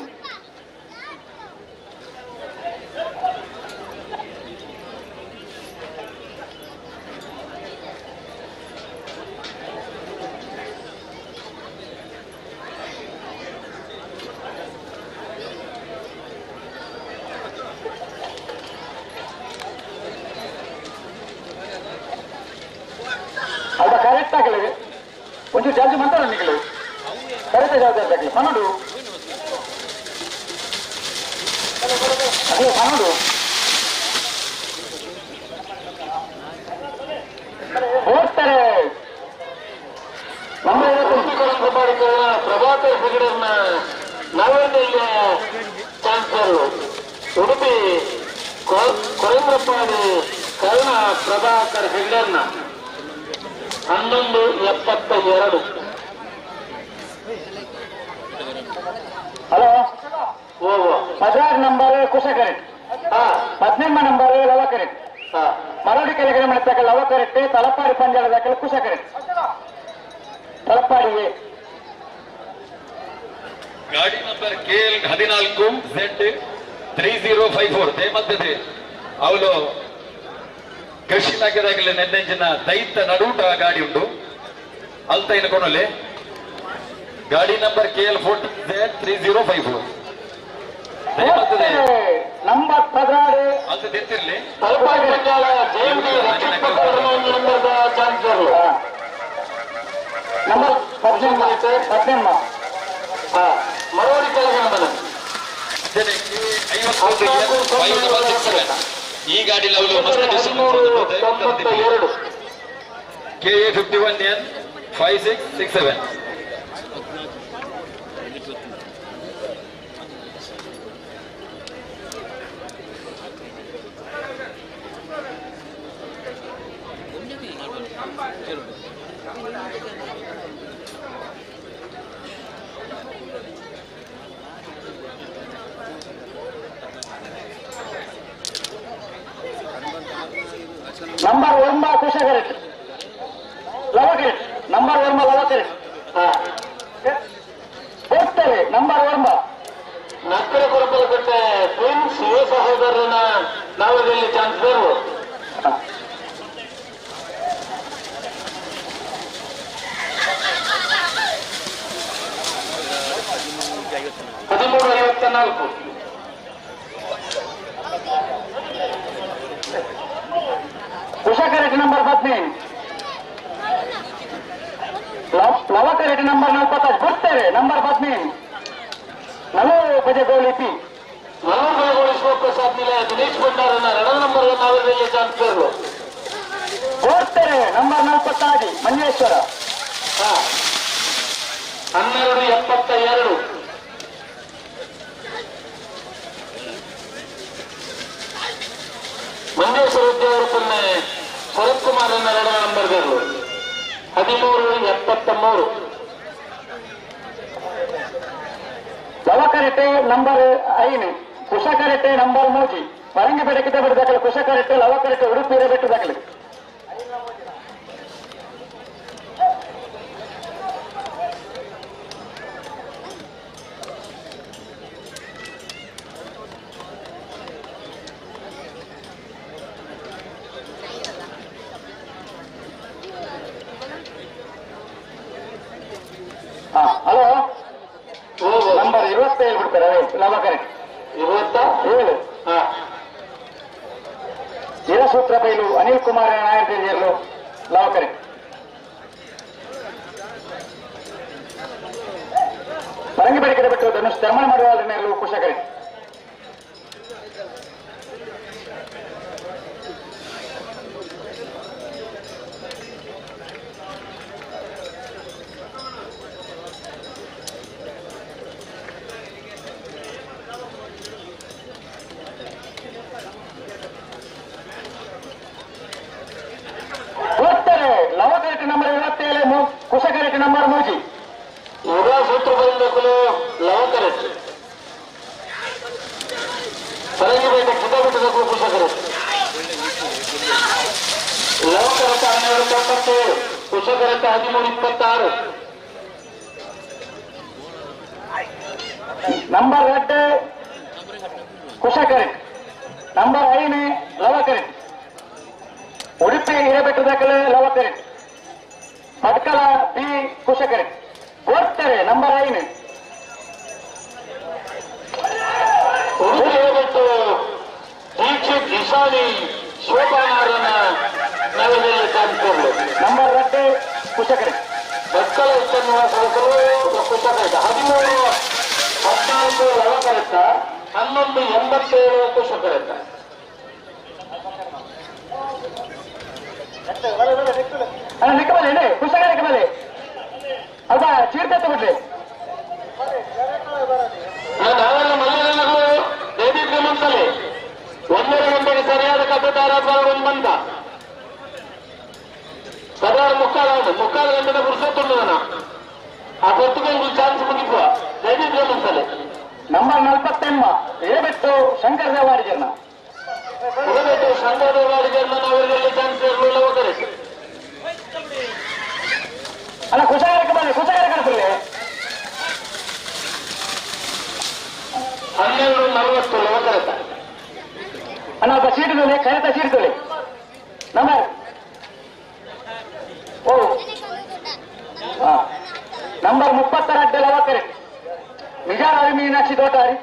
ಅಲ್ಪ ಕರೆಕ್ಟ್ ಆಗಲಿ ಒಂಚೂರು ಜಾಸ್ತಿ ಮಾತಾಡೋಣ ನಿಗಲು ಕರೆಕ್ಟ್ ಜವಾಬ್ದಾರಿ ಆಗಲಿ ಪನ್ನಡು ಅದೇ ಪನ್ನಡು ಹೋಗ್ತಾರೆ. ನಮ್ಮ ಪ್ರಭಾಕರ್ ಹೆಗಡೆಯನ್ನ ನಾವೇನ ಚಾನ್ಸರ್ ಉಡುಪಿ ಕೊರಂದ್ರಪಾಡಿ ಕರುಣ ಪ್ರಭಾಕರ್ ಹೆಗ್ಡೆರ್ನ 11:72. ಹಲೋ 16 ನಂಬರ್ ಕುಶ ಕರೆಕ್ಟ್, 18 ನಂಬರ್ ಲವ ಕರೆಕ್ಟ್, ಮರಡಿ ಕೆಳಗಡೆ ಮಾಡ್ತಕ್ಕ ಲವ ಕರೆಕ್ಟ್, ತಲಪಾಡಿ ಪಂಜಾಳದ ಕುಶ ಕರೆಕ್ಟ್, ತಲಪಾಡಿ. ಗಾಡಿ ನಂಬರ್ KL 14 Z 3054 ದೇಮಧ್ಯತೆ ಅವಳು ಕೃಷಿ ಇಲಾಖೆದಾಗಲೇ ನೆನ್ನೆಂಜಿನ ದೈತ ನಡೂಟ ಗಾಡಿ ಉಂಟು ಅಲ್ತೈನ ಕೊನೊಲೆ. ಗಾಡಿ ನಂಬರ್ KL 14 Z 3054 ದೇಮಧ್ಯತೆ ನಂಬರ್ 16 ಅಲ್ತ ತೆತ್ತಿರ್ಲಿ. ತಲಪಾಡಿ ಪಂಜಾಳ ಜೆಎಂಡಿ ರಕ್ಷಿತ್ ನಂಬರ್ದ ಚಾನ್ಸರ್ ನಂಬರ್ 18 ಮರವಡಿ ಕೆಳಗೆ ನಂಬರ್ ಈ ಗಾಡಿ KA 51 N 5667. Number 9 Kusha correct, Lava correct, number 9 Lava correct ಹೋಗ್ತಾರೆ. ನಂಬರ್ 9 ನಕ್ಕರ ಕೊರಪಲಕಟ್ಟೆ ಟ್ವಿನ್ಸ್ ಯುವ ಸಹೋದರನ ನಾವದಲ್ಲಿ ಚಾನ್ಸರ್. 13:54. Kusha correct number 15, Lava correct number 45 ಬರ್ತಾರೆ. ನಂಬರ್ 15 ನಲೋ ಬಜಗೋಳಿ ಪಿ ನಲೋ ಬಜಗೋಳಿ ಶಿವಪ್ರಸಾದ್ ನಿಲಯ ದಿನೇಶ್ ಭಂಡಾರನ ಎರಡನೇ ನಂಬರ್ ನಾವದಲ್ಲಿ ಚಾನ್ಸರ್ ಬರ್ತಾರೆ. ನಂಬರ್ 46 ಮಂಜೇಶ್ವರ. 12:72. ಮಂಜೇಶ್ವರ ಉದ್ಯೋಗರು ಪುನ್ನೆ ಶರತ್ ಕುಮಾರ್ ಎರಡನೇ ನಂಬರ್ಗಳು 13:73. Lava correct number 5, Kusha correct number 3, ಪರಂಗಿ ಬೆಡಕಿದ ಬಿಡದಾಕಲೆ ಕುಶ ಕರೆಕ್ಟ್, ಲವ ಕರೆಕ್ಟ್, ಉಡುಪಿ ಬೆಟ್ಟು ದಾಖಲೆ. ಹಲೋ ನಂಬರ್ 27 ಬಿಡ್ತಾರೆ. ಲವ ಕರೆಕ್ಟ್ 27. ಹಿರಸೂತ್ರ ಬೈಲು ಅನಿಲ್ ಕುಮಾರ್ ನಾಯಕ್ ಲವ ಕರೆಕ್ಟ್. ಪರಂಗಿ ಬೆಳಕಿದ ಬಿಟ್ಟು ಧನುಷ್ ಧರ್ಮನ ಮಾಡುವ Kusha correct. Lava correct number 27, Kusha correct number 3. ಯುಗ ಸೂತ್ರ ಬೈಲು ಲವ ಕರೆಕ್ಟ್, ಪರಂಗಿಪೇಟೆ ಕಿತಾಬಿಟ್ಟದ ಕುಶ ಕರೆಕ್ಟ್. ಲವ ಕರೆಕ್ಟ್ 12:97, ಕುಶ ಕರೆಕ್ಟ್ 13:26. Number 2 Kusha correct, number 5 Lava correct, Udupi Hirebettu ದಾಖಲೆ ಲವ ಕರೆಕ್ಟ್, ಪಟ್ಕಲ ಬಿ ಕುಶ ಕರೆಕ್ಟ್ ಓದ್ತಾರೆ. ನಂಬರ್ 5 ಉಡುಪಿ ಹಿರೇಬೆಟ್ಟು ದೀಕ್ಷಿತ್ ಇಶಾನಿ ಶೋಭಾನಾರನ ನವದಲ್ಲಿ ಚಾನ್ಸರ್. ನಂಬರ್ 2 ಕುಶ ಕರೆಕ್ಟ್, ಭಟ್ಕಳ ಉತ್ತರ ನಿವಾಸಗಳು ಕುಶ ಕರೆಕ್ಟ್. 13:14 ಲವ ಕರೆಕ್ಟ್, 11:87 ಕುಶ ಕರೆಕ್ಟ್. ಅಣ್ಣ ನಿಕ್ಕಬಲ್ಲಿ ಕುಶ ನಿಕ್ಕಬಲ್ಲಿ ಅಲ್ವಾ ಚೀರ್ತೆ ತಗೊಡ್ಲಿ. ನಾವೆಲ್ಲ ಮಲ್ಯನಗರು ದೇವಿ ಶ್ರೀಮಂತಲ್ಲಿ ಹೇಮಂತ 16:45 ಮುಕ್ಕಾಲು ಗಂಟೆದ ಪುರುಷೋತ್ತಮ ಆ ಪೊರ್ತುಗಲ್ ಚಾನ್ಸ್ ಮುಗಿಪುವ ಜಯದೀಪ್ ಜಮನ್ಸಲೆ ನಂಬರ್ 48 ಏಬೆಟ್ಟು ಶಂಕರ ದೇವಾಡಿಗರ್ನ ಏಬೆಟ್ಟು ಶಂಕರ ದೇವಾಡಿಗರ್ನ ಅವರಲ್ಲಿ ಚಾನ್ಸ್ ಇರಲಿಲ್ಲ ಹೋದರೆ ಅಲ್ಲ ಕುಶಾಗರಕ್ಕೆ ಬನ್ನಿ ಕುಶಾಗರ ಕಳಿಸಲಿ 12:40 ಲವಕರತ ಅಣ್ಣ ಒಬ್ಬ ಸೀಟ್ ತೊಳಿ ಕರೆತ ಸೀಟ್ ತೊಳಿ ನಂಬರ್ ಓ ಹಾ ನಂಬರ್ 32 ಲವಕರೆ ನಿಜಾರ್ ಹರಿ ಮೀನಾಕ್ಷಿ ತೋಟಾರಿ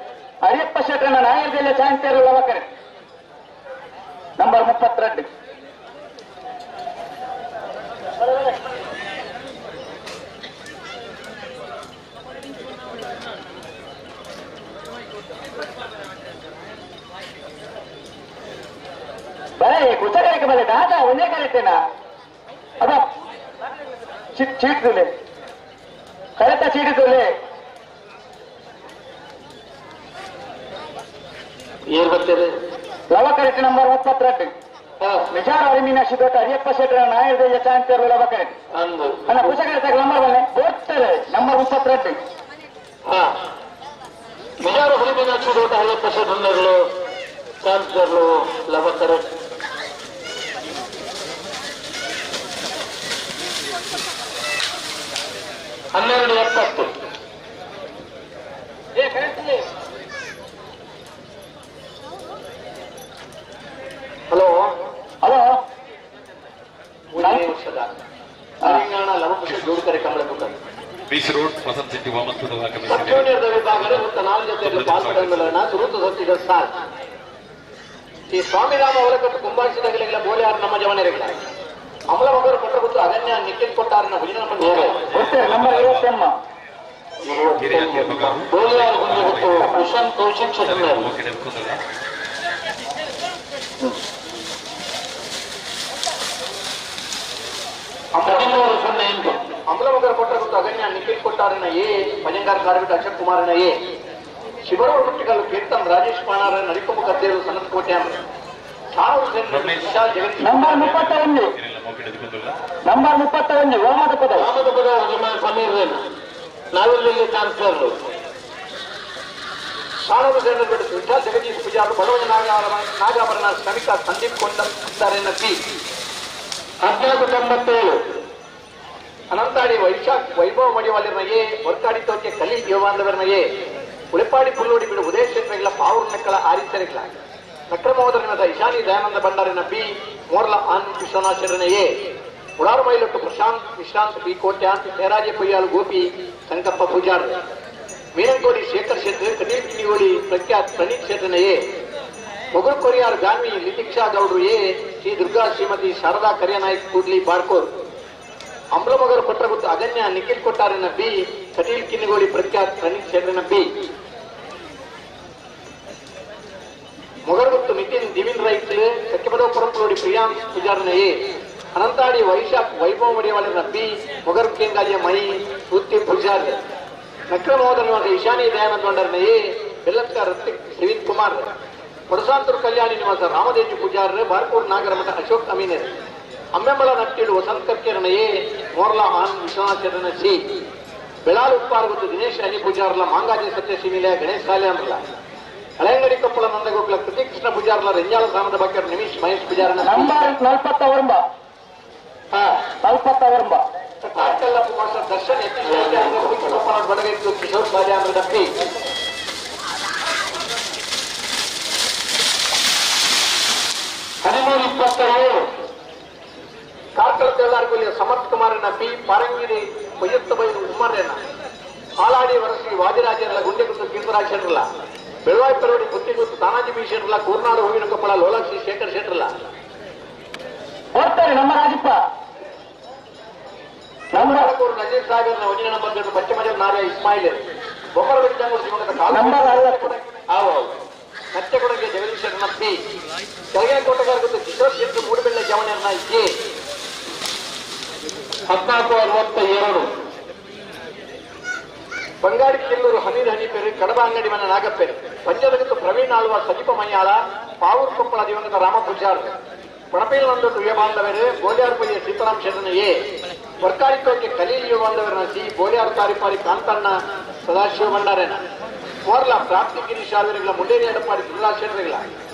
ಹರಿಯಪ್ಪ ಶೆಟ್ಟರನ್ನ ನಾಯರ್ದೆಲ್ಲ ಚಾನ್ಸರ್ ಲವಕರೆ ನಂಬರ್ 32 ಬರೇ ಕುಚಗರಕ್ಕೆ ಬರೇ ದಾದಾ ಒಂದೇ ಕರೆತೇನಾ ಅದ ಚೀಟ್ ತುಲೆ ಕರೆತ ಚೀಟ್ ತುಲೆ ಏರ್ ಬರ್ತದೆ ಲವ ಕರೆಕ್ಟ್ ನಂಬರ್ 32 ನಿಜಾರ್ ಹರಿ ಮೀನಾಕ್ಷಿ ದೊಡ್ಡ ಹರಿಯಪ್ಪ ಶೆಟ್ಟರ ನಾಯರ್ದೇಜ ಚಾನ್ಸರ್ ಲವ ಕರೆಕ್ಟ್ ಅಣ್ಣ ಕುಶಗರಕ್ಕೆ ನಂಬರ್ ಬನ್ನಿ ಬೋರ್ತಾರೆ ನಂಬರ್ 32 ಹಾ ನಿಜಾರ್ ಹರಿ ಮೀನಾಕ್ಷಿ ದೊಡ್ಡ ಹರಿಯಪ್ಪ ಶೆಟ್ಟರ್ನಗಳು ಚಾನ್ಸರ್ಲು ಲವ ಕರೆಕ್ಟ್ 12:70 ಹಲೋ ಹಲೋ ಮೂರನೇ ವರ್ಷದ ತೆಲಂಗಾಣ ಲವಕುಶ ಜೋಡುಕರೆ Kamala beach road Vasanta city ವಾಮಂತದ ಸಬ್ ಜೂನಿಯರ್ ವಿಭಾಗದ ಮತ್ತು 4 ಜೊತೆಯಲ್ಲಿ ಪಾಲ್ಪಡೆದ ಸುರುತು ಸತ್ತಿದ ಸಾಲ್ ಶ್ರೀ ಸ್ವಾಮಿರಾಮ ಒಳಕಟ್ಟು ಕುಂಬಾಯಿಸಿದಾಗಲೆಲ್ಲ ಬೋಲಿಯಾರು ನಮ್ಮ ಜವನರಿಗಳ ಅಮಲ ಮಗರು ಕೊಟ್ಟರು ಗೊತ್ತು ಅಗನ್ಯ ನಿಖಿಲ್ ಕೊಟ್ಟಾರನ ಭುಜನ ನಂಬರ್ 28 ಬೋಲಿಯಾರು ಗುಂಜು ಗೊತ್ತು ಕುಶನ್ ಕೌಶಿಕ್ ಶೆಟ್ಟರ್ 13:08 ಅಮಲಮಗರ್ ಕೊಟ್ಟರ ಗೊತ್ತು ಅಗನ್ಯ ನಿಖಿಲ್ ಕೊಟ್ಟಾರನ ಎ ಪಜಂಗಾರ್ ಕಾರ್ವಿಟ್ ಅಶೋಕ್ ಕುಮಾರನ ಎ ಶಿವರವರು ಹುಟ್ಟಿಗಲ್ಲು ಕೀರ್ತನ್ ರಾಜೇಶ್ ಪಾಣಾರ ನರಿಕೊಮ್ಮ ಕದ್ದೇರು ಸನತ್ ಕೋಟೆ ನಂಬರ್ 31 ನಂಬರ್ 31 ವಾಮದ ಪದ ವಾಮದ ಪದ ಸಮೀರ್ ನಾವೆಲ್ಲಿ ಚಾನ್ಸಲರ್ ಸಾಣೂರು ಸೇನರ್ ಬಿಟ್ಟು ವಿಶಾಲ್ ಜಗದೀಶ್ ಪೂಜಾರು ಬಡವನ ನಾಗಾಭರಣ ಶ್ರಮಿಕ ಸಂದೀಪ್ ಕೊಂಡಾರನ ಪಿ 14:97 ಅನಂತಾಡಿ ವೈಶಾಖ್ ವೈಭವ ಮಡಿವಾಲಿರ್ನ ಎ ವರ್ಕಾಡಿ ತೋಕೆ ಖಲೀಲ್ ಯೋವಾಂದವರ್ನ ಎ ಉಳಿಪಾಡಿ ಪುಲ್ಲೋಡಿ ಬಿಡು ಉದಯ ಕ್ಷೇತ್ರಗಳ ಪಾವೂರ್ನಕ್ಕಳ ಆರಿಸರಿಗಳ ನಕ್ರಮೋದರನದ ಇಶಾನಿ ದಯಾನಂದ ಭಂಡಾರಿನ ಬಿ ಮೋರ್ಲ ಆನ್ ವಿಶ್ವನಾಥರನ ಎ ಉಳಾರು ಮೈಲೊಟ್ಟು ಪ್ರಶಾಂತ್ ವಿಶ್ರಾಂತ್ ಬಿ ಕೋಟ್ಯಾನ್ ಹೇರಾಜೆ ಪೊಯ್ಯಾಲು ಗೋಪಿ ಸಂಕಪ್ಪ ಪೂಜಾರ್ ಮೀನಂಕೋಡಿ ಶೇಖರ್ ಶೆಟ್ಟಿ ಕಟೀಲ್ ಕಿನಿಗೋಳಿ ಪ್ರಖ್ಯಾತ್ ಪ್ರಣೀತ್ ಶೆಟ್ಟನ ಎ ಮೊಗಲ್ ಕೊರಿಯಾರ್ ಗಾನ್ವಿ ಲಿತಿಕ್ಷಾ ಗೌಡ್ರು ಎ ಶ್ರೀ ದುರ್ಗಾ ಶ್ರೀಮತಿ ಶಾರದಾ ಕರಿಯನಾಯ್ಕ ಕೂಡ್ಲಿ ಬಾರ್ಕೋರ್ ಅಂಬ್ಲಮಗರು ಕೊಟ್ಟರಗುತ್ತು ಅಗನ್ಯ ನಿಖಿಲ್ ಕೊಟ್ಟಾರನ ಬಿ ಕಟೀಲ್ ಕಿನ್ನಿಗೋಳಿ ಪ್ರಖ್ಯಾತ್ ಪ್ರಣೀತ್ ಶೆಟ್ಟನ ಬಿ ಮೊಗರುಗುತ್ತು ನಿತಿನ್ ದಿವಿನ್ ರೈತ್ಲು ಸಖ್ಯಪದವ ಪುರಂಪುಲೋಡಿ ಪ್ರಿಯಾಂಶ್ ಪೂಜಾರನ ಎ ಅನಂತಾಡಿ ವೈಶಾಖ್ ವೈಭವ ಮಡಿವಾಳನ ಬಿ ಮೊಗರು ಕೇಂಗಾಲಿಯ ಮೈ ಉತ್ತಿ ಪೂಜಾರ್ ನಕ್ರಮೋದರ ನಿವಾಸ ಈಶಾನಿ ದಯಾನಂದ ಭಂಡಾರನ ಎ ಬೆಲ್ಲತ್ಕ ರತಿಕ್ ಸಿವಿನ್ ಕುಮಾರ್ ಕೊಡಸಾಂತೂರು ಕಲ್ಯಾಣಿ ನಿವಾಸ ರಾಮದೇಜು ಪೂಜಾರ್ ಬಾರ್ಕೂರ್ ನಾಗರಮಠ ಅಶೋಕ್ ಅಮೀನರ್ ಅಮ್ಮೆಂಬಳ ನಟ್ಟೀಳು ವಸಂತ ಕರ್ಕೇರನ ಎ ಮೋರ್ಲಾ ಆನ್ ವಿಶ್ವನಾಥರನ ಸಿ ಬೆಳಾಲು ಉಪ್ಪಾರಗುತ್ತು ದಿನೇಶ್ ಅನಿ ಪೂಜಾರ್ಲ ಮಾಂಗಾಜಿ ಸತ್ಯಶೀನಿಲಯ ಗಣೇಶ್ ಸಾಲ್ಯಾನ್ರಲ ಹಳೆಯಂಗಡಿ ಕೊಪ್ಪಳ ನಂದಗೋಕುಲ ಕೃತಿಕೃಷ್ಣ ಪೂಜಾರ್ಲ ರೆಂಜಾಳ ಗ್ರಾಮದ ಬಾಕ್ಯರ್ ನಿಮಿಷ್ ಮಹೇಶ್ ಪೂಜಾರನ ನಂಬರ್ 49 49 ಮಾಸ್ಟರ್ ದರ್ಶನ್ ಕೊಪ್ಪಳ ಬಡಗೈತು ಕಿಶೋರ್ ಸಾಲ್ಯಾನ್ರ ಪಿ 13:27 ಕಾರ್ಕಳ ತೆಳ್ಳಾರ್ಗೊಲ್ಲಿಯ ಸಮರ್ಥ್ ಕುಮಾರನ ಪಿ ಪಾರಂಗಿರಿ ಕೊಯ್ಯತ್ತ ಬೈರು ಉಮ್ಮರ್ಯನ ಹಾಲಾಡಿ ವರಸಿ ವಾದಿರಾಜರಲ್ಲ ಗುಂಡೆಗುತ್ತು ಕೀರ್ತರಾಜ್ ಶೆಟ್ರಲ್ಲ ಬೆಳವಾಯಿ ಪರವಡಿ ಗುತ್ತಿಗುತ್ತು ತಾನಾಜಿ ಬಿ ಶೆಟ್ರಲ್ಲ ಕೂರ್ನಾಡು ಹೂವಿನ ಕೊಪ್ಪಳ ಲೋಲಾಕ್ಷಿ ಶೇಖರ್ ಶೆಟ್ರಲ್ಲ ಬರ್ತಾರೆ ನಮ್ಮ ರಾಜಪ್ಪ ನಮ್ಮ ನಜೀರ್ ಸಾಗರ್ನ ಒಂದಿನ ನಂಬರ್ 2 ಬಚ್ಚಮಜಲ್ ನಾರ್ಯ ಇಸ್ಮಾಯಿಲ್ ಬೊಮ್ಮರ ಬೆಟ್ಟಂಗೂರು ಶಿವಮೊಗ್ಗದ ಕಾಲು ನಂಬರ್ 60 ಆವು ನತ್ತೆಕೊಡಗೆ ಜಗದೀಶ್ ಶೆಟ್ಟರ್ನ ಪಿ ಕೆಳಗಿನ ಕೋಟಗಾರ ಗೊತ್ತು ಕಿಶೋರ್ ಶೆಟ್ಟರ್ ಮೂಡುಬೆಳ್ಳೆ ಜವಣರ್ನ ಎ 14:62 ಬಂಗಾಡಿ ಕಿಲ್ಲೂರು ಹಮೀದ್ ಹನಿಪೇರು ಕಡಬ ಅಂಗಡಿ ಮನೆ ನಾಗಪ್ಪೇರು ಪಂಜದಗತ್ತು ಪ್ರವೀಣ್ ಆಳ್ವ ಸಜೀಪ ಮಯ್ಯಾಳ ಪಾವೂರ್ ಕೊಪ್ಪಳ ದಿವಂಗತ ರಾಮ ಪೂಜಾರ್ ಪಣಪೇಲ್ ಯುವ ಬಾಂಧವರು ಗೋಲಿಯಾರ್ ಪಯ್ಯ ಸೀತಾರಾಮ್ ಶೆಟ್ಟನ ಎ ವರ್ಕಾರಿಕೋಕೆ ಖಲೀಲ್ ಯುವ ಬಾಂಧವರನ್ನ ಸಿ ಗೋಲಿಯಾರ್ ತಾರಿಪಾರಿ ಕಾಂತಣ್ಣ ಸದಾಶಿವ ಭಂಡಾರೇನ ಕೋರ್ಲ ಪ್ರಾಪ್ತಿ ಗಿರೀಶ್ ಆವಿರಗಳ ಮುಂಡೇರಿ ಎಡಪಾಡಿ ದುರ್ಲಾ ಶೆಟ್ಟರಿಗಳ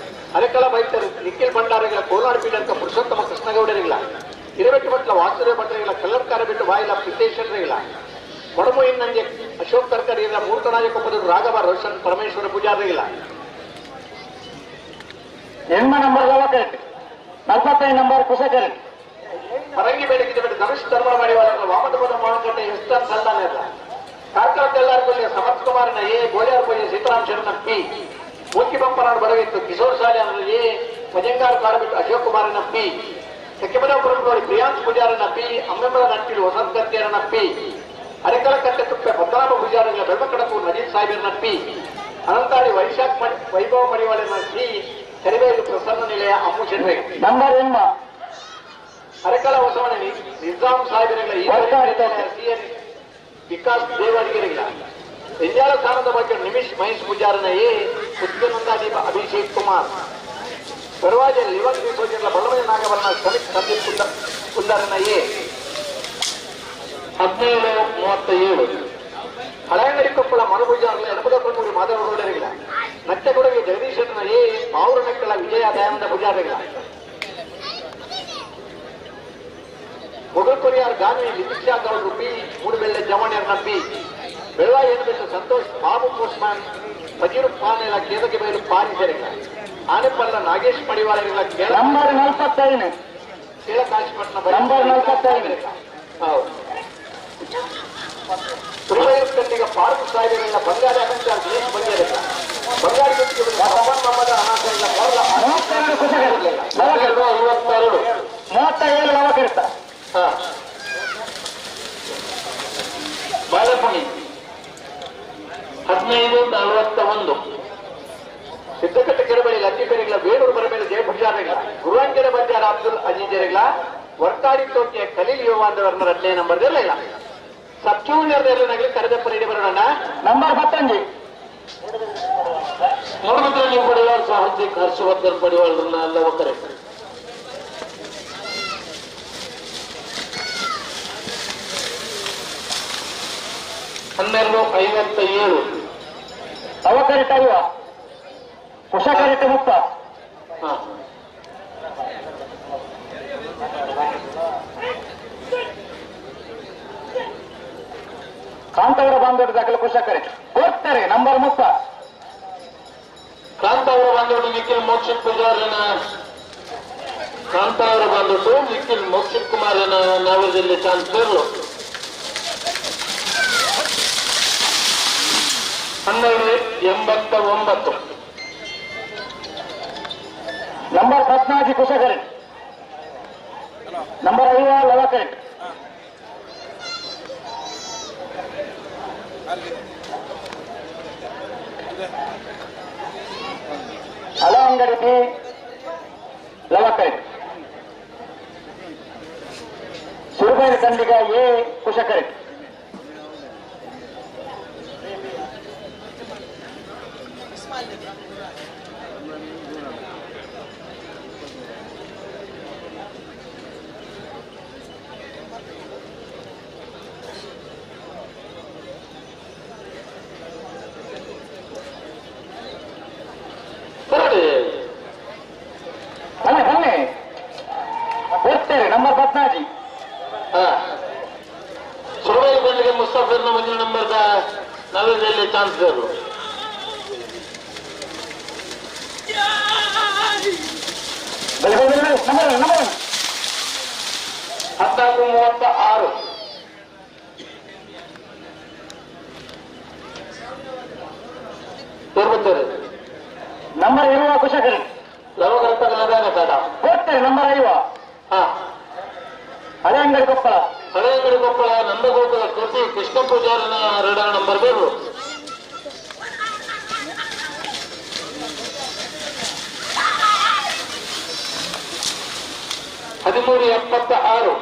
ಅರೆಕಲ ಬೈತರು ನಿಖಿಲ್ ಭಂಡಾರಿಗಳ ಕೋಲಾರ ಪೀಠ ಪುರುಷೋತ್ತಮ ಕೃಷ್ಣಗೌಡರಿಗಳ ಹಿರೇಬೆಟ್ಟುಪಟ್ಲ ವಾಸುದೇವ ಭಟ್ರಿಗಳ ಕಲ್ಲರ್ಕಾರ ಬಿಟ್ಟು ಬಾಯಿಲ ಪಿತ್ತೇಶ್ ಶೆಟ್ಟರಿಗಳ ಕೊಡಮು ಇನ್ನಂಜೆ ಅಶೋಕ್ ತರ್ಕರಿಗಳ ಮೂರ್ತನಾಯ ಕೊಪ್ಪದ ರಾಘವ ರೋಷನ್ ಪರಮೇಶ್ವರ ಪೂಜಾರಿಗಳ ಎಣ್ಮ ನಂಬರ್ ಲವಕರೆಟ್ 45 ನಂಬರ್ ಕುಶಕರೆಟ್ ಪರಂಗಿ ಬೇಡಿಕೆ ಬಿಟ್ಟು ಧನುಷ್ ಧರ್ಮ ಮಾಡಿವಾರ ವಾಮದಪದ ಮಾರುಕಟ್ಟೆ ಎಸ್ತಾನ್ ಸಲ್ದಾನ ಇಲ್ಲ ಕಾರ್ಕಳ ತೆಲ್ಲಾರ್ಕೊಲ್ಲಿಯ ಸಮರ್ಥ್ ಕುಮಾರನ ಎ ಗೋಲಿಯಾರ್ ಪೂಜೆ ಸೀತಾರಾಮ್ ಶರಣ ಪಿ ಮೂಕಿ ಬಂಪನಾಡು ಬರವಿತ್ತು ಕಿಶೋರ್ ಸಾಲಿ ಎ ಮಜಂಗಾರ್ ಕಾಡಬಿಟ್ಟು ಅಶೋಕ್ ಕುಮಾರನ ಪಿ ಸಖ್ಯಮನಪುರಂನೋಡಿ ಪ್ರಿಯಾಂಶ್ ಪೂಜಾರನ ಪಿ ಅಮ್ಮೆಂಬರ ನಟ್ಟಿಲು ವಸಂತ ಕರ್ತಿಯರನ ಪಿ ಅರೆಕಲ ಕಟ್ಟೆ ತುಪ್ಪೆ ಪದ್ಮನಾಭ ಪೂಜಾರನ ಬೆಳಮಕಡಪು ನಜೀಬ್ ಸಾಹೇಬರನ ಪಿ ಅನಂತಾಡಿ ವೈಶಾಖ್ ವೈಭವ ಮಡಿವಾಳನ ಸಿ ಕರಿಬೇಲು ಪ್ರಸನ್ನ ನಿಲಯ ಅಮ್ಮು ಶೆಟ್ರೆ ನಂಬರ್ ಎಮ್ಮ ಅರೆಕಲ ಹೊಸವಣ ನಿಜಾಂ ಸಾಹೇಬರಿಗಳ ಸಿಎನ್ ವಿಕಾಸ್ ದೇವಾಡಿಗರಿಗಳ ಇಂಜಾಲ ಸ್ಥಾನದ ಬಗ್ಗೆ ನಿಮಿಷ್ ಮಹೇಶ್ ಪೂಜಾರನ ಎ ಉದ್ಗನಂದಾದೀಪ ಅಭಿಷೇಕ್ ಕುಮಾರ್ ಪರ್ವಾಜ ಲಿವನ್ ಸೋಜರ್ಲ ಬಲ್ಲಮಯ ನಾಗವರ್ಣ ಶ್ರಮಿಕ್ ಸಂದೀಪ್ ಕುಂದಾರನ ಎ 17:37 ಹಳೆಯಂಗಡಿ ಕೊಪ್ಪಳ ಮನುಪೂಜಾರಲ ಎಡಪದಕೂರಿ ಮಾಧವ ಗೌಡರಿಗಳ ನಟ್ಟೆಕೊಡಗೆ ಜಗದೀಶನ ಎ ಪಾವುರನೆಕ್ಕಳ ವಿಜಯ ದಯಾನಂದ ಪೂಜಾರಿಗಳ ಮೊಗಲ್ಕೊರಿಯಾರ್ ಗಾನ್ವಿ ಲಿಪಿಕ್ಷಾ ಗೌಡರು ಪಿ ಮೂಡುಬೆಳ್ಳೆ ಜವಣ್ಯರ್ನ ಪಿ ಬೆಳವಾಯಿ ಎನ್ಬಿಟ್ಟು ಸಂತೋಷ್ ಬಾಬು ಪೋಸ್ಟ್ಮ್ಯಾನ್ ಫಜೀರು ಪಾನೆಲ ಕೇದಗೆ ಬಯಲು ಪಾರಿಸರಿಗಳ ಆನೆಪಲ್ಲ ನಾಗೇಶ್ ಮಡಿವಾಳರಿಗಳ ನಂಬರ್ 45 ಕೇಳಕಾಶಿಪಟ್ಟಣ ನಂಬರ್ 45 ಹೌದು ತಿರುವೈರುಕಂಡಿಗ ಫಾರೂಕ್ ಸಾಹೇಬರಿಲ್ಲ ಬಂಗಾರ ಅನಂತ ದಿನೇಶ್ ಬಂಗಾರಿಲ್ಲ ಬಂಗಾರಿ ಪವನ್ ಮೊಹಮ್ಮದ್ ಅನಾಥರಿಲ್ಲ ಮೊದಲ 52 37 ಲವಕರಿತ ಬಾಲಪುಣಿ 15:41 ಸಿದ್ದಕಟ್ಟೆ ಕೆರಬಳಿ ಲಕ್ಕಿಪೇರಿಗಳ ಬೇಡೂರು ಬರಬೇಡ ಜಯಭುಜಾರಿಗಳ ಗುರುವಂಕೆರೆ ಬಜ್ಜಾರ ಅಬ್ದುಲ್ ಅಜೀಜರಿಗಳ ವರ್ಕಾಡಿ ತೋಟಿಯ ಖಲೀಲ್ ಯುವಾಂಧವರ್ನ 2ನೇ ನಂಬರ್ ಇರಲಿಲ್ಲ ಸಬ್ ಜೂನಿಯರ್ ನಗಲಿ ಕರೆದಪ್ಪ ರೆಡಿ ಬರೋಣ ನಂಬರ್ 15 ನೋಡಿದ್ರೆ ನೀವು ಪಡಿವಾಳ ಸಾಹಿತ್ಯಕ್ಕೆ ಹರ್ಷವರ್ಧನ್ ಪಡಿವಾಳರನ್ನ ಅಲ್ಲ ಒಕ್ಕರೆ ಹನ್ನೆರಡು 57 ಅವಕರಿಟ ಇವ ಕುಶಕರಿಟ ಮುಕ್ತ ಕಾಂತವರ ಬಾಂಧವ್ಯ ದಾಖಲೆ ಕುಶಕರಿಟ್ ಕೊಡ್ತಾರೆ ನಂಬರ್ ಮುಕ್ತ ಕಾಂತಾವರ ಬಂದ್ಬಿಟ್ಟು ನಿಖಿಲ್ ಮೋಕ್ಷಿತ್ ಪೂಜಾರನ ಕಾಂತಾವರ ಬಂದ್ಬಿಟ್ಟು ನಿಖಿಲ್ ಮೋಕ್ಷಿತ್ ಕುಮಾರನ ನಾವದಲ್ಲಿ ಚಾನ್ಸಲರ್ 12:89 ನಂಬರ್ 14 ಕುಶಕರಿಟ್ ನಂಬರ್ 5 ಲವಕರಿಟ್ ಹಲ ಅಂಗಡಿ ಬಿ ಲವಕರಿಟ್ ಸುರಬೈಲ್ ಖಂಡಿಗ ಎ ಕುಶಕರಿಟ್ ನಂಬರ್ 14 ಸುರಬೈಲ್ ಬಂದಿಗೆ ಮುಸ್ತಾಫಿರ್ನ ಮುಂದಿನ ನಂಬರ್ ನವದಲ್ಲಿ ಚಾನ್ಸಲರ್ ನಂಬರ್ 14:36 ತೋರ್ಬತ್ತಾರೆ ನಂಬರ್ 20 ಕುಶಕರಿ ಲವಕರತ್ತಗಲದಾನೆ ಬೇಡ ಕೊಡ್ತಾರೆ ನಂಬರ್ 5 ಹಳೆ ಅಂಗಡಿ ಕೊಪ್ಪಳ ಹಳೆ ಅಂಗಡಿ ಕೊಪ್ಪಳ ನಂದಗೋಕುಲ ಕೃತಿ ಕೃಷ್ಣ ಪೂಜಾರನ ರೆಡರ್ ನಂಬರ್ 3 13:76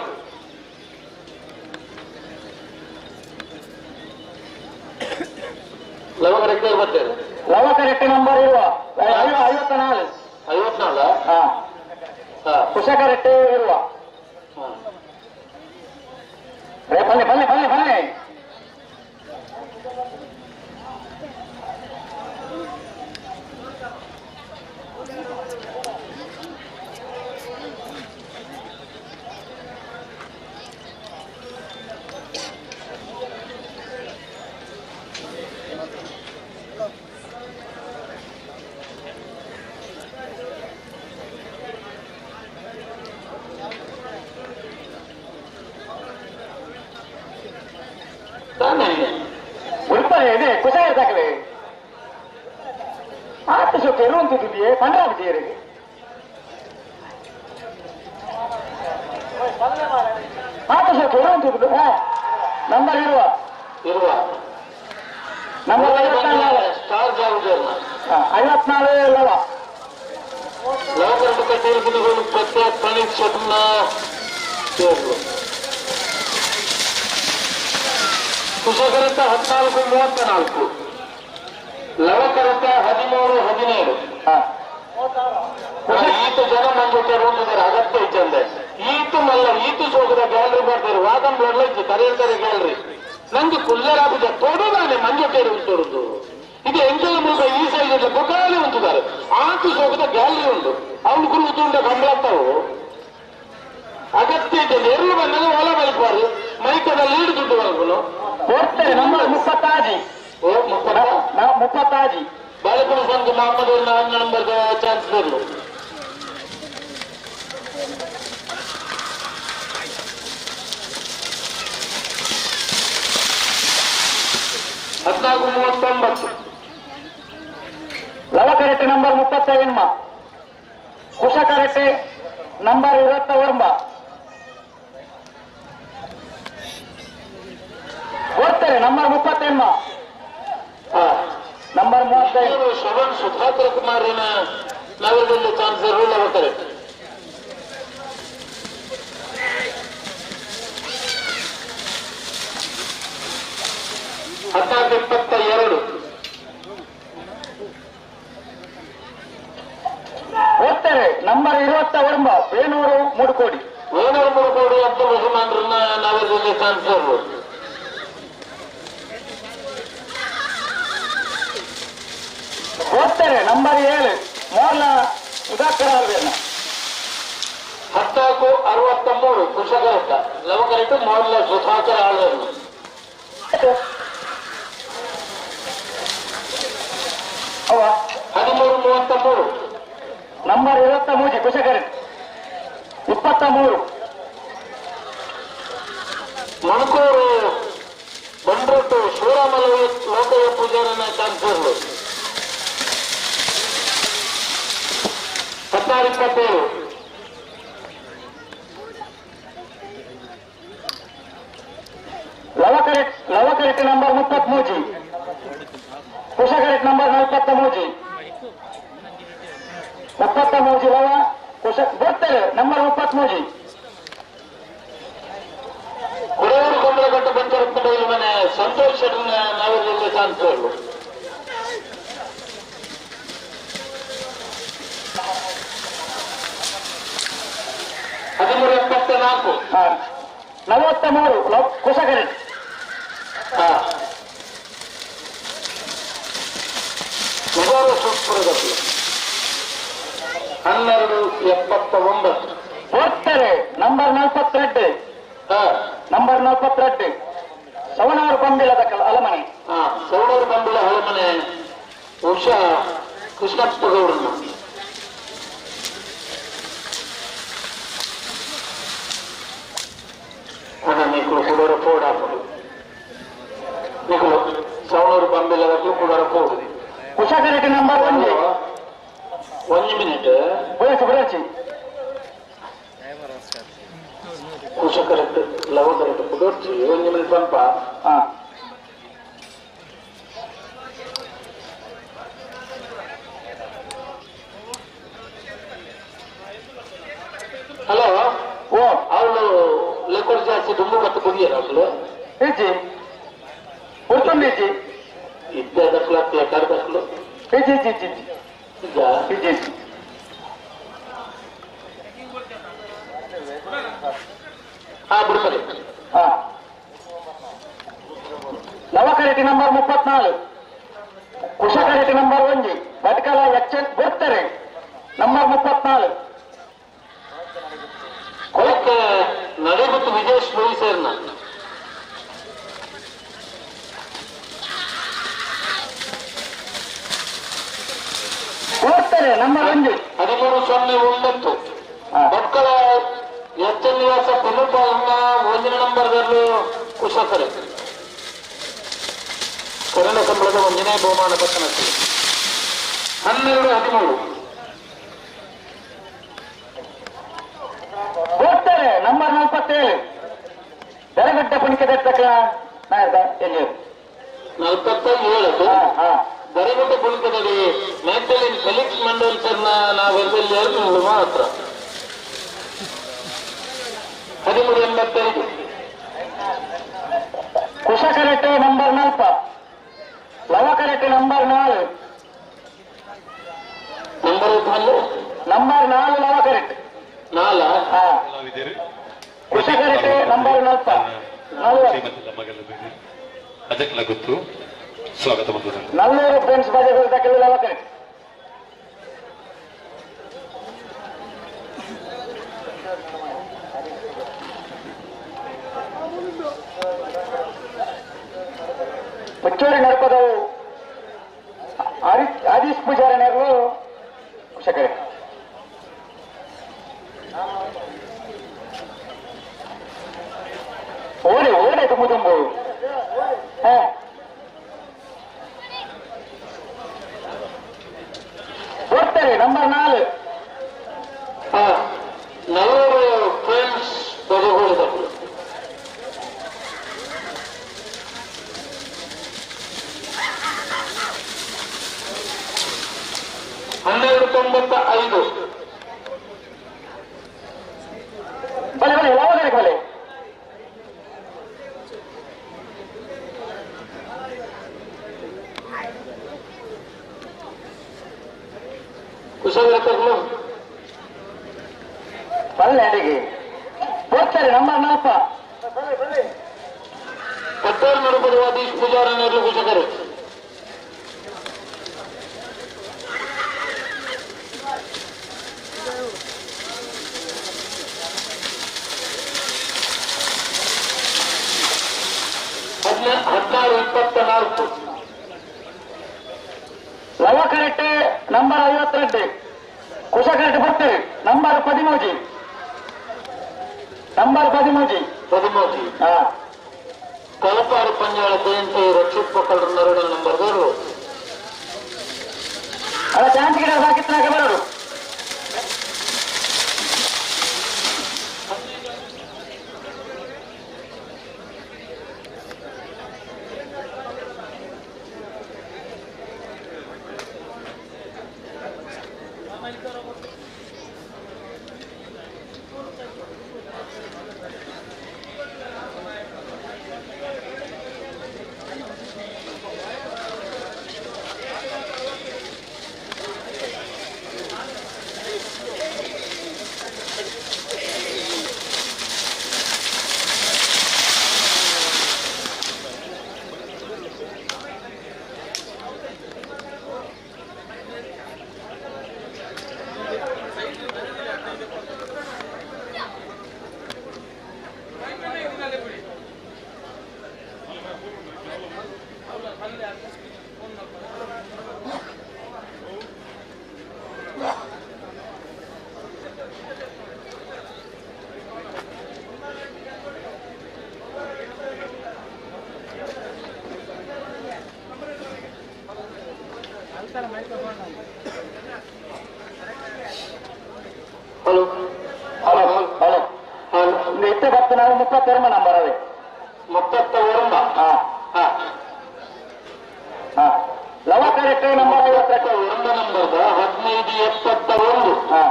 ಲವಕರೆಕ್ಟ್ ಬರ್ತೇನೆ ಲವಕರೆಕ್ಟ್ ನಂಬರ್ 54 54 ಕುಶಕರೆಟ್ಟೆ ಇರುವ ಬನ್ನಿ ಬನ್ನಿ ಬನ್ನಿ ಬನ್ನಿ ಕುಶಾಕಲೆ ಆತ ಸೊಕ್ಕೆ ಇರುವಂತಿದ್ದೀಯೇ ಪಂಡ್ರಾಬಿದ್ದೀರಿ ಆತ ಸೊಕ್ಕೆ ಇರುವಂತಿದ್ದು ನಂಬರ್ ಇರುವ ಇರುವ ನಂಬರ್ 54 54 ಲವ ಲವಕರಡು ಕಟ್ಟೇರು ಪ್ರತ್ಯೇಕ ಪ್ರಣೀತ್ ಶೆಟ್ನ ಸೇರ್ಲು ಕುಶಕರತ 14:34 ಲವಕರತ 13:17 ಈತ ಜನ ಮಂಜುತ್ತಾರೆ ಒಂದಿದ್ದಾರೆ ಅಗತ್ಯ ಇಚ್ಚಂದೆ ಈತು ಮಲ್ಲ ಈತು ಸೋಗದ ಗ್ಯಾಲರಿ ಬರ್ತಾರೆ ವಾದಂ ಬರ್ಲೈತಿ ಕರೆಯಲ್ತಾರೆ ಗ್ಯಾಲರಿ ನಂಗೆ ಕುಲ್ಲರಾಬುದ ತೊಡುದಾನೆ ಮಂಜುತ್ತೇರಿ ಉಂಟು ಇದು ಎಂಟಲ ಮೂಲಕ ಈ ಸೈಜ್ ಬೊಕಾಲಿ ಉಂಟುತ್ತಾರೆ ಆತು ಸೋಗದ ಗ್ಯಾಲರಿ ಉಂಟು ಅವನು ಗುರು ಉಂಟ ಕಂಬಳಾಗ್ತಾವು ಅಗತ್ಯ ಇದ್ದ ಎರಡು ಬಂದಾಗ ಹೊಲ ಬಲ್ಪಾರು ಮೈಕದ ಲೀಡ್ ದುಡ್ಡು ಬಲ್ಪನು ಕೊಡ್ತಾರೆ ನಮ್ಮ 36 ಓ 36 ಬಾಳೆಪುರ ಸಂಘ ಮೊಹಮ್ಮದ್ ನಂಬರ್ ಚಾನ್ಸ್ ಬರ್ಲು 14:39 ಲವಕರೆಟ್ಟೆ ನಂಬರ್ 35 ಕುಶಕರೆಟ್ಟೆ ನಂಬರ್ 29 ಕೊಡ್ತಾರೆ ನಂಬರ್ 38 ನಂಬರ್ 35 ಶ್ರವಣ್ ಸುಧಾಕರ್ ಕುಮಾರನ ನಗರದಲ್ಲಿ ಚಾನ್ಸರ್ ಲವಕರೆಟ್ಟೆ 14:22 ಹೋಗ್ತಾರೆ ನಂಬರ್ 29 ವೇಣೂರು ಮೂಡುಕೋಡಿ ವೇಣೂರು ಮೂಡುಕೋಡಿ ಅಬ್ದುಲ್ ರಹಮಾನ್ರನ್ನ ನಗರದಲ್ಲಿ ಚಾನ್ಸರ್ ಹೋಗ್ತಾರೆ ನಂಬರ್ 7 ಮೋರ್ಲ ಸುಧಾಕರ್ ಆಳ್ವೇರ್ನ 14:63 ಕುಶಕರಟ್ಟ ಲವಕರೆಟ್ಟು ಮೋರ್ಲ ಸುಧಾಕರ್ ಆಳ್ವೇರ್ನ 13:33 ನಂಬರ್ 23 ಕುಶಕರೆಟ್ 23 ಮಣಕೂರು ಬಂಡ್ರೊಟ್ಟು ಶಿವರಾಮ ಲೋಕಯ್ಯ ಪೂಜಾರನ ಚಾನ್ಸರ್ 16:27 ಲವಕರೆಟ್ ನಂಬರ್ 33 ಕುಶಕರೆಟ್ ನಂಬರ್ 43 33 ಲವ ಕುಶ ಬರ್ತಾರೆ ನಂಬರ್ 33 ಕುಡೂರು ಕೊಂಬಲಘಟ್ಟ ಪಂಚರತ್ನ ಮನೆ ಸಂತೋಷ್ ಶೆಟ್ಟರ್ನ ನಗರದಲ್ಲಿ ಚಾನ್ಸರ್ 13:74 43 ಕುಶಕರೆಟ್ 12:79 ಹೋಗ್ತಾರೆ ನಂಬರ್ 42 ನಂಬರ್ 42 ಸವಣೂರು ಬಂಬಿಲದ ಅಲಮನೆ ಸವಣೂರು ಬಂಬಿಲ ಅಲಮನೆ ಉಷಾ ಕೃಷ್ಣಪ್ಪ ಗೌಡರನ್ನ నీకు కుడోర పోడాపుడు నీకు సవణూరు ಬಂಬಿಲದಕ್ಕೂ ಕುಡೋರ పోడు ಕುಶಕರೆಟ್ ನಂಬರ್ 1 1 ಮಿನಿಟ್ ಬರಚಿ ಕುಶಕರೆಟ್ ಲವಕರೆಟ್ ಕುಡೋರ್ಚಿ 1 ಮಿನಿಟ್ ಪಂಪ ಹಲೋ ಓ ಅವಳು ಲೆಕ್ಕರ್ ಜಾಸ್ತಿ ದುಂಬು ಕತ್ತು ಕುಡಿಯರ ಅವಳು ಇಜ್ಜಿ ಉರ್ತುಂಡಿಜ್ಜಿ ಇದ್ದ ದಕ್ಲು ಅತ್ತ ದಕ್ಲು ಇಜ್ಜಿ ಇಜ್ಜಿ ಇಜ್ಜಿ ಇಜ್ಜಿ ಇಜ್ಜಿ ಹಾ ಬಿಡ್ತಾರೆ. ಹಾ ಲವಕರೆಟಿ ನಂಬರ್ 34 ಕುಶಕರೆಟಿ ನಂಬರ್ 1 ಭಟ್ಕಳ ಎಚ್ ಬರ್ತಾರೆ ನಂಬರ್ 34 ಕೊಳಕ್ಕೆ ನಡೆಬಿಟ್ಟು ವಿಜೇಶ್ ಲೂಯಿಸರ್ನ ಹೋಗ್ತಾರೆ ನಂಬರ್ 1 13:09 ಭಟ್ಕಳ ಎಚ್ ಎನ್ ನಿವಾಸ ಪ್ರಮುಖ 1ನೇ ನಂಬರ್ದಲ್ಲೂ ಕುಶಕರೆ ಕನ್ನಡ ಸಂಬಳದ 1ನೇ ಬಹುಮಾನ ಪಟ್ಟಣಕ್ಕೆ 12:13 ಹೋಗ್ತಾರೆ ನಂಬರ್ 47 ಬೆಳಗಡ್ಡ ಪುಣಿಕೆ ದಟ್ಟಕ ಎಲ್ಲಿ 47 ಬೆರಗುಡ್ಡ ಪುಣಿಕೆದಲ್ಲಿ ಮ್ಯಾಗ್ಡಲಿನ್ ಫೆಲಿಕ್ಸ್ ಮಂಡಲ್ ಸರ್ನ ನಾವು ಮಾತ್ರ 13:85 ಕುಶಕರೆಟ್ಟೆ ನಂಬರ್ 4 ಲವಕರೆಟ್ಟೆ ನಂಬರ್ 4 ನಂಬರ್ ನಂಬರ್ 4 ಲವಕರೆಟ್ಟೆ 4 ಕುಶಕರೆಟ್ಟೆ ನಂಬರ್ 4 ಅದಕ್ಕೆಲ್ಲ ಗೊತ್ತು ಸ್ವಾಗತ. ನಲ್ಲೂರು ಫ್ರೆಂಡ್ಸ್ ಬಾಜೆ ಲವಕರೆಟ್ಟೆ ಪುಚ್ಚೂರಿ ನಡಪದವು ಆದೀಶ್ ಪೂಜಾರಿ ನೆರಳು ಕುಶಕರೆ ಓಡಿ ಓಡಿ ತುಂಬು ತುಂಬು ಹೋಗ್ತಾರೆ ನಂಬರ್ 4 ನಲ್ಲೂರು ಫ್ರೆಂಡ್ಸ್ ಬಜೆಗಳು 12:95 ಬಲೆ ಬಲೆ ಲವಕರೆ ಬಲೆ ಕುಶಲ ಬಲ್ಲೆ ಅಡಿಗೆ ಹೋಗ್ತಾರೆ ನಂಬರ್ 4 ಪಟ್ಟೇಲ್ ನಡುಪಡುವ ಆದೀಶ್ ಪೂಜಾರಿ ನೆರಳು ಕುಶಕರು 16:24 ಲವಕರೆಟ್ಟೆ ನಂಬರ್ 52 ಕುಶಕರೆಟ್ಟೆ ಬರ್ತಾರೆ ನಂಬರ್ 13 ನಂಬರ್ 13 13 ಹಾ ಕಲಪಾರು ಪಂಜಾಳ ಜಯಂತಿ ರಕ್ಷಿತ್ ಪಕ್ಕಳ ನರಡ ನಂಬರ್ 2 ಅಲ್ಲ ಚಾನ್ಸ್ ಗಿಡ ಹಾಕಿತ್ನಾಗ ಬರೋರು ಹಲೋ ಹಲೋ ಹಲೋ ಎತ್ತೆ ಬತ್ತು ನಾವು 32 ನಂಬರ್ ಅವೇ 39 ಹಾ ಹಾ ಹಾ ಲವಕರೆಟ್ಟೆ ನಂಬರ್ 52 1 ನಂಬರ್ದ 15:71 ಹಾ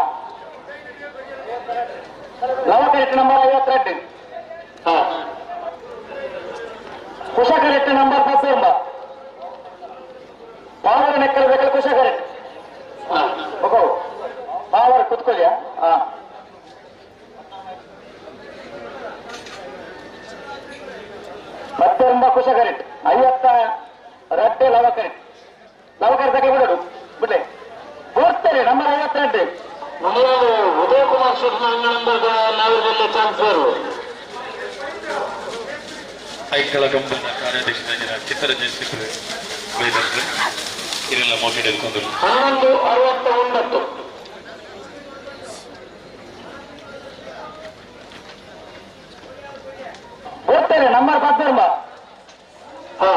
ಲವಕರೆಟ್ಟೆ ನಂಬರ್ 52 ಹಾ ಕುಶಕರೆಟ್ಟೆ ನಂಬರ್ 19 ಪಾವರ್ ನೆಕ್ಕಲ್ ಬೇಕಲ್ಲ ಕುಶಕರೆಟ್ಟೆ ಹಾ ಹೋಗೋ ಪಾವರ್ ಕುತ್ಕೊಳ್ಳಿಯಾ ಹಾ ಕುಶಕರೆಟ್ 52 ಲವಕರೆಟ್ ಲವಕರೆ ತಕ್ಕೆ ಬಿಡೋದು ಬಿಡ್ಲೆ ಬೋರ್ತಾರೆ ನಂಬರ್ 52 ಮುನಿಯಾಲು ಉದಯ ಕುಮಾರ್ ಶೆಟ್ಟಿ ನಂಬರ್ ನಾವರಲ್ಲಿ ಚಾನ್ಸರ್ ಐಕಳ ಕಂಬನ ಕಾರ್ಯಾಧ್ಯಕ್ಷ ಚಿತ್ತರಂಜನ್ ಶೆಟ್ಟಿ ಬೈದರು ಇರೆಲ್ಲ ಮೋಕೆ ಹಿಡಿದುಕೊಂಡರು. 11:69 ಬೋರ್ತಾರೆ ನಂಬರ್ 19 ಹಾ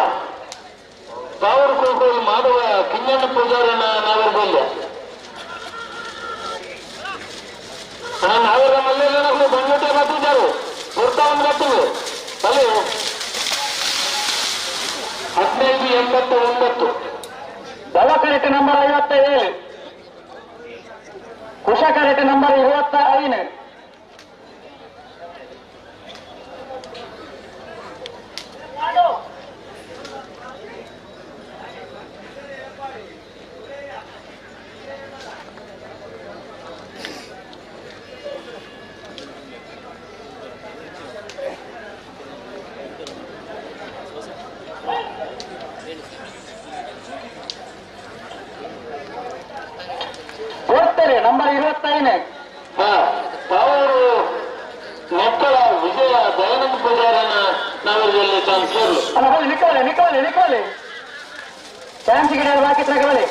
ಕಾವೂರು ಕೋಕೋಲ್ ಮಾಧವ ಕಿಂಗಣ್ಣ ಪೂಜಾರನ ನಾವರ್ಬಲ್ಯ ನಾವರ ಮಲ್ಲೆಲ್ಲ ಬಂದ್ಬಿಟ್ಟೆ ಬರ್ತಿದ್ದಾರೆ ಬರ್ತಾ ಒಂದು ಬರ್ತೀವಿ ಅಲ್ಲಿ 15:89 ದವಕರೆಟ್ ನಂಬರ್ 57 ಕುಶಕರೆಟ್ ನಂಬರ್ 25 ನಂಬರ್ 25 ತಾವರು ಮಕ್ಕಳ ವಿಜಯ ದಯಾನಂದ ಪೂಜಾರನ ನಾವಲ್ಲಿ ಚಾನ್ಸರ್ ನಿಕೋಲೆ ನಿಕೋಲೆ ನಿಕೋಲೆ ಚಾನ್ಸ್ ಗಿಡ ಬಾಕಿ ತಗೊಳ್ಳಿ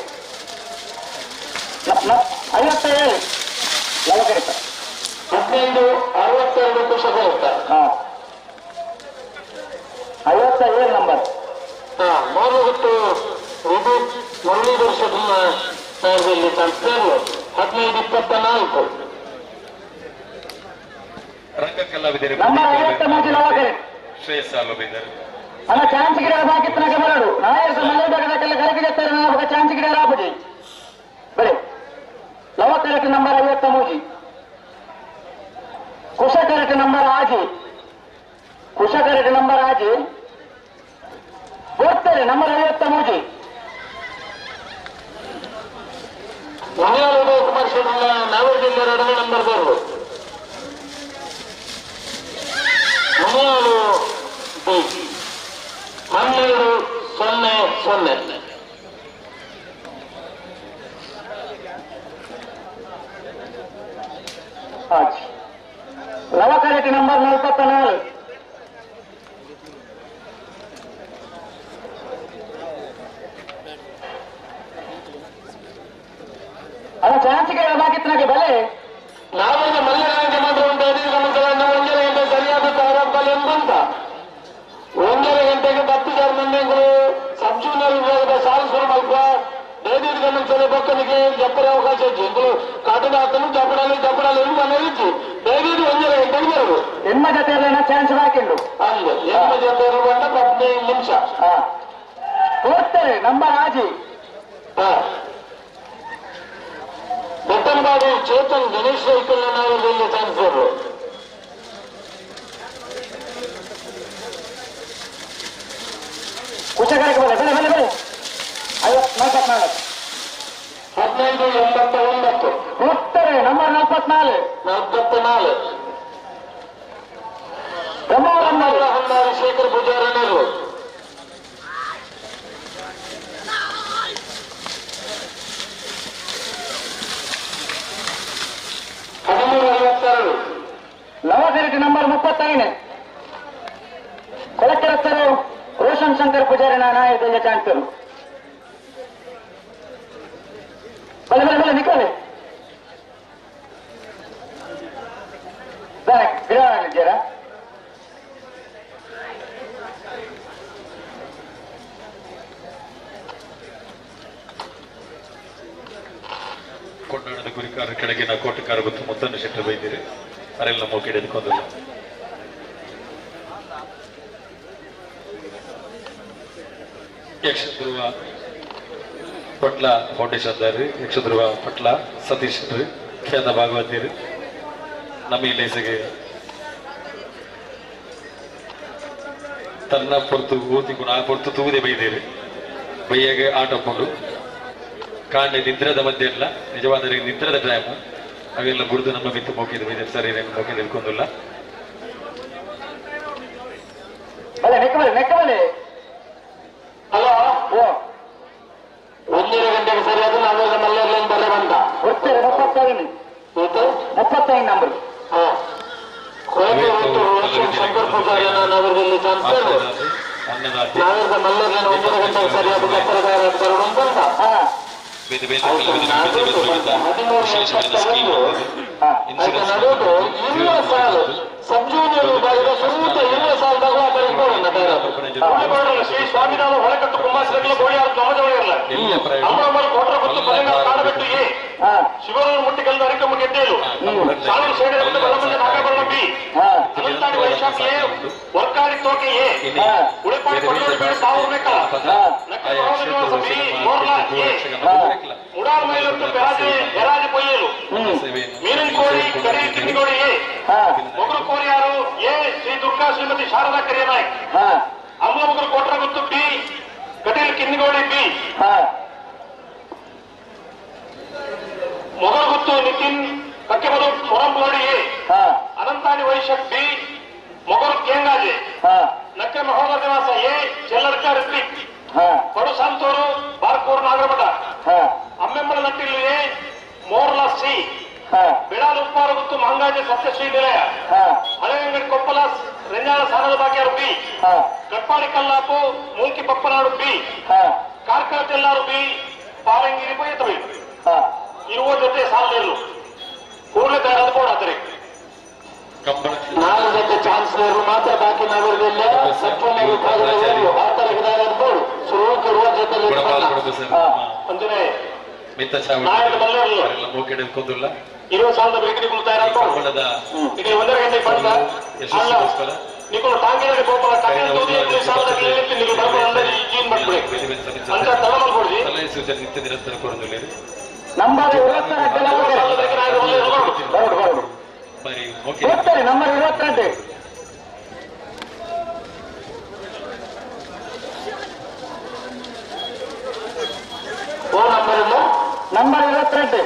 57 ಲವಕರಿತ 15:62 ಕುಶಕರಿತ 57 ನಂಬರ್ ಮೂರು ವಿದ್ಯುತ್ ಮುರಳೀಧರ್ ಶೆಟ್ಟಿನ ನಾವಲ್ಲಿ ಚಾನ್ಸರ್ 15:24 ರಂಗ ಕಲಾವಿದರು ಶ್ರೇಯಸ್ ಆಲೋಬಿದ್ದಾರೆ. ಅಲ್ಲ ಚಾನ್ಸ್ ಗಿಡ ಬಾಕಿ ಬರಡು ನಾಯಕ ಮಲ್ಲೇಬಾಗದಕ್ಕೆಲ್ಲ ಕರಗಿ ಜತ್ತಾರೆ ಚಾನ್ಸ್ ಗಿಡ ರಾಪುಜಿ ಬರೀ ಲವಕರೆಟ್ ನಂಬರ್ 53 ಕುಶಕರೆಟ್ ನಂಬರ್ ಆಜಿ ಕುಶಕರೆಟ್ ನಂಬರ್ ಆಜಿ ಬೋರ್ತಾರೆ ನಂಬರ್ 53 ಮುನಿಯಾಲ್ ಉದಯ ಕುಮಾರ್ ಶೆಟ್ಟಿ ನಾವರ್ ಜಿಲ್ಲೆ 2ನೇ ನಂಬರ್ ಬರು ಮುನಿಯಾಲು ಬಿ 12:00 ಲವಕರೆಟ್ ನಂಬರ್ 44 ಅಲ್ಲ ಚಾನ್ಸ್ಗೆ ಬಾಕಿತ್ನಾಗೆ ಬಲೆ ನಾವೀಗ ಮಲ್ಯರಾಯಕ್ಕೆ ಮಾತ್ರ ಉಂಟು 5 ಗಂಟೆಗಳನ್ನು 1.5 ಗಂಟೆ ಸರಿಯಾದ ಪ್ರಾರಂಭ ಎಂಬಂತ 1.5 ಗಂಟೆಗೆ 10 ಜನ ಮಂದಿಗಳು ಸಬ್ ಜೂನಿಯರ್ ವಿಭಾಗದ ಸಾಲು ಶುರು ಮಲ್ಪ 5 ಗಂಟೆ ಬೊಕ್ಕನಿಗೆ ಜಪ್ಪರ ಅವಕಾಶ ಇತ್ತು ಇಂಗಳು ಕಾಟದ ಹಾಕಲು ಜಪಡಾಲಿ ಜಪಡಾಲಿ ಮನೆ ಇತ್ತು 5 1.5 ಗಂಟೆಗೆ ಬರೋದು ಎಮ್ಮ ಜೊತೆ ಚಾನ್ಸ್ ಬಾಕಿಂಡು ಅಂದು ಎಮ್ಮ ಜೊತೆ ಇರುವಂತ 15 ನಿಮಿಷ ಹೋಗ್ತಾರೆ ನಂಬರ್ ಆಜಿ ಬೆಟ್ಟಂಬಾಡಿ ಚೇತನ್ ಗಣೇಶ್ ಸೈಕಲ್ ನಾವಲ್ಲಿ ಟ್ರಾನ್ಸ್ಫರ್ ಕುಶಕರಕ್ಕೆ ಬಲೆ ಬಲೆ ಬಲೆ ಬಲೆ 44 15:89 ಹೋಗ್ತಾರೆ ನಂಬರ್ 44 44 ಬ್ರಹ್ಮಾವರ ಶೇಖರ್ ಪೂಜಾರನರು 13:52 ಲವಕರೆಟ್ ನಂಬರ್ 35 ಕೊಳಕೆರತ್ತರು ರೋಷನ್ ಶಂಕರ್ ಪೂಜಾರಿ ನಾಯಕ ಚಾನ್ಸರ್ ಬಲೆ ಬಲೆ ಬಲೆ ನಿಕೋಲೆ ಗಿಡ ಕೊಂಡಾಡದ ಗುರಿಕಾರ ಕೆಳಗಿನ ಕೋಟೆಕಾರ ಗೊತ್ತು ಮುದ್ದನ್ನು ಶೆಟ್ಟರು ಬೈದಿರಿ ಅರೆಲ್ಲ ಮೋಕೆ ಹಿಡಿದುಕೊಂಡಿಲ್ಲ. ಯಕ್ಷಧ್ರುವ ಪಟ್ಲ ಫೌಂಡೇಶನ್ ದಾರಿ ಯಕ್ಷಧ್ರುವ ಪಟ್ಲ ಸತೀಶ್ ರೀ ಖ್ಯಾತ ಭಾಗವತಿಯರು ನಮ್ಮ ಈ ಲೇಸಿಗೆ ತನ್ನ ಪೊರ್ತು ಊತಿ ಗುಣ ಆ ಪೊರ್ತು ತೂದೆ ಬೈದೇರಿ ಬೈಯಾಗೆ ಆಟ ಪೊಂಡು ಕಾಂಡೆ ನಿದ್ರದ ಮಧ್ಯೆ ಇಲ್ಲ ನಿಜವಾದ ನಿದ್ರದ ಟೈಮು ಅವೆಲ್ಲ ಬುಡ್ದು ನಮ್ಮ ಮಿತ್ತು ಮೋಕಿದ್ದು ಬೈದೇರಿ ಸರಿ ಮೋಕಿದ್ದು ಹಿಡ್ಕೊಂಡಿಲ್ಲ. ಬಲೆ ನೆಕ್ಕಬಲೆ ನೆಕ್ಕಬಲೆ ಪೂಜಾರಿಯನ್ನ ನಗರದಲ್ಲಿ ಚಾನ್ಸರ್ ನಾಗರದ ಮಲ್ಲರ್ನ 1 ಗಂಟೆಗೆ ಸರಿಯಾದ ಸಾಲು ಸಬ್ ಜೂನಿಯರ್ ವಿಭಾಗದ ಸುತ್ತ 20 ಸಾಲದಾಗ ಶ್ರೀ ಸ್ವಾಮಿನಾಥ ಹೊಳಕಟ್ಟು ಕುಂಬಾಸಗಳ ಗೋಳಿ ನಮಜವಳಿರಲ್ಲ ಅಮ್ಮನಮ್ಮನ ಕೋಟರ ಗೊತ್ತು ಪಲಿಂಗ ಕಾಡಬೆಟ್ಟು ಎ ಶಿವರೂರು ಮುಟ್ಟಿಕಲ್ದ ಅರಿಕಮ್ಮ ಗೆಡ್ಡೇಲು ಸಾವಿರ ಸೇಡೆ ಬಲಮಂದ ನಾಗಬರಣ ಬಿ ಅನಂತಾಡಿ ವೈಶಾಖ ಎ ವರ್ಕಾಡಿ ತೋಕೆ ಎ ಉಳಿಪಾಡಿ ಕೊಂಡೋಡಿ ಬೇಡ ಪಾವೂರು ಮೇಕಲ ಬಿ ಮೋರ್ಲಾ ಎ ಉಡಾಲ್ ಮೈಲೊಟ್ಟು ಬೆರಾಜೆ ಬೆರಾಜೆ ಪೊಯ್ಯೇಲು ಮೀನಂಕೋಡಿ ಕರಿ ಕಿನ್ನಿಗೋಡಿ ಎ ಮೊಗರು ಕೋರಿಯಾರು ಎ ಶ್ರೀ ದುರ್ಗಾ ಶ್ರೀಮತಿ ಶಾರದಾ ಕರಿಯನಾಯಕ್ ಅಮ್ಮಲಮೊಗರು ಕೋಟ್ರಗುತ್ತು ಬಿ ಕಟೀಲ್ ಕಿನ್ನಿಗೋಡಿ ಬಿ ಮೊಗರುಗುತ್ತು ನಿತಿನ್ ಕಕ್ಕೆಬದು ಮೊರಂಬೋಡಿ ಎ ಅನಂತಾಣಿ ವೈಶಕ್ ಬಿ ಮೊಗರು ಕೇಂಗಾಜೆ ನಕ್ಕೆ ಮಹೋದರ ನಿವಾಸ ಎ ಚೆಲ್ಲಡ್ಕ ರಿತ್ವಿಕ್ ಕೊಡು ಸಂತೂರು ಬಾರ್ಕೂರು ನಾಗರಮಠ ಅಮ್ಮೆಮ್ಮಲ ನಟ್ಟಿಲ್ಲು ಎ ಮೋರ್ಲಾ ಸಿ ಬೆಳಾಲು ಉಪ್ಪಾರಗುತ್ತು ಮಂಗಾಜೆ ಸತ್ಯಶ್ರೀ ನಿಲಯ ಹಳೆಯಂಗಡಿ ಕೊಪ್ಪಲ ರೆಂಜಾಳ ಸಾನದ ಬಾಗಿಯಾರು ಬಿ ಕಟ್ಪಾಡಿ ಕಲ್ಲಾಪು ಮೂಲ್ಕಿ ಬಪ್ಪನಾಡು ಬಿ ಕಾರ್ಕಳ ತೆಲ್ಲಾರು ಬಿ ಪಾರಂಗಿರಿ ಪೊಯ್ಯತವೆ ಇರುವ ಜೊತೆ ಸಾಲದೇರು ಕೂಡಲೇ ತಯಾರಾದ ಬೋರ್ಡ್ 4 ಜೊತೆ ಚಾನ್ಸಲರ್ ಮಾತ್ರ ಬಾಕಿ ನಗರದಲ್ಲಿ ಸಬ್ಜೂನಿಯರ್ ವಿಭಾಗದಲ್ಲಿ ಆತರಗಿದ್ದಾರೆ ಬೋರ್ಡ್ ಸುರುವಿರುವ ಜೊತೆ ಅಂಜನೆ ಇರುವ ಸಾಲದ ಬೇಕರಿ ತಯಾರಾದ ಈಗ 1.5 ಗಂಟೆಗೆ ಬಂದ ನಿಕುಲು ಟಾಂಗಿನಲ್ಲಿ ಗೋಪಾಲ ಟಾಂಗಿನ ಸಾಲದ ನೀವು ಜೀನ್ ಮಾಡ್ಬಿಡಿ ಅಂತ ತಲೆ ಮಾಡ್ಕೊಡ್ರಿ ನಂಬರ್ 22 ನಂಬರ್ 22 ಓ ನಂಬರ್ ಇಲ್ಲ ನಂಬರ್ 22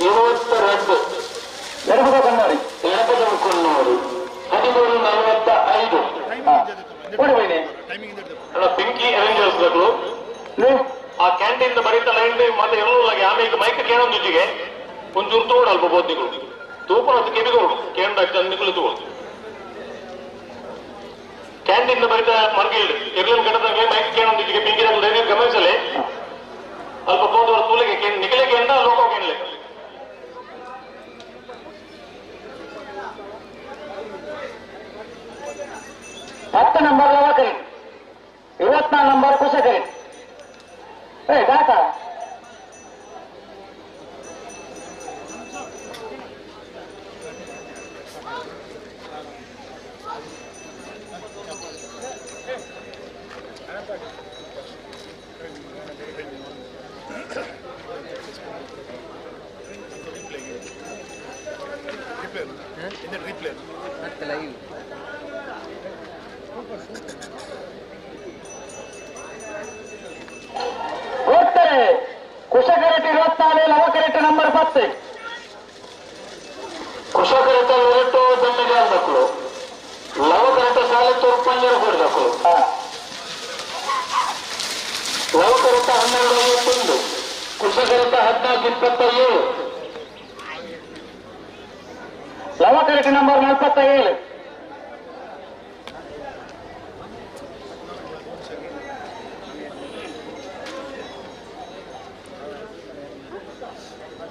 22 ಎಡಬದ ಕನ್ನೋಡಿ ಎಡಬದ ಕನ್ನೋಡಿ 13:45 ಅಲ್ಲ ಪಿಂಕಿ ಅರೇಂಜರ್ಸ್ ಆ ಕ್ಯಾಂಟೀನ್ ಬರೀತ ಲೈನ್ ಮತ್ತೆ ಎಲ್ಲ ಆಮೇಲೆ ಮೈಕ್ ಕೇಳೊಂದಿಗೆ ಒಂಚೂರು ತೋಡು ಅಲ್ಪ ಬೋದ್ನಿಗಳು ತೂಪನ ಕೆಬಿಗೋಡು ಕೇಂದ್ರ ನಿಕುಲು ತೋಡು ಕ್ಯಾಂಟೀನ್ ಬರೀತ ಮರ್ಗಿಲ್ಡ್ ಎರ್ಲನ್ ಕಟ್ಟದ ಮೈಕ್ ಕೇಳೊಂದಿಗೆ ಪಿಂಕಿ ಗಮನಿಸಲೆ ಅಲ್ಪ ಬೋದವರ ತೂಲಿಗೆ ನಿಕಲೆ ಕೇಂದ್ರ ಲೋಕ ಕೇಳಲೆ 10 ನಂಬರ್ ಲವಕರಿ 24 ನಂಬರ್ ಕುಶಕರಿ ಏ ದಾತ ಹೋಗ್ತಾರೆ ಕುಶಕರಟ 24 ಲವಕರಟ ನಂಬರ್ 10 ಕುಶಕರಟ 2 ದಮ್ಮಿಗೆ ಮಕ್ಕಳು ಲವಕರಟ ಸಾಲೆ ತೋರ್ಪಂಜರ ಕೊಡಬೇಕು ಲವಕರಟ 12:51 ಕುಶಕರಟ 14:27 ಲವಕರಟ ನಂಬರ್ 47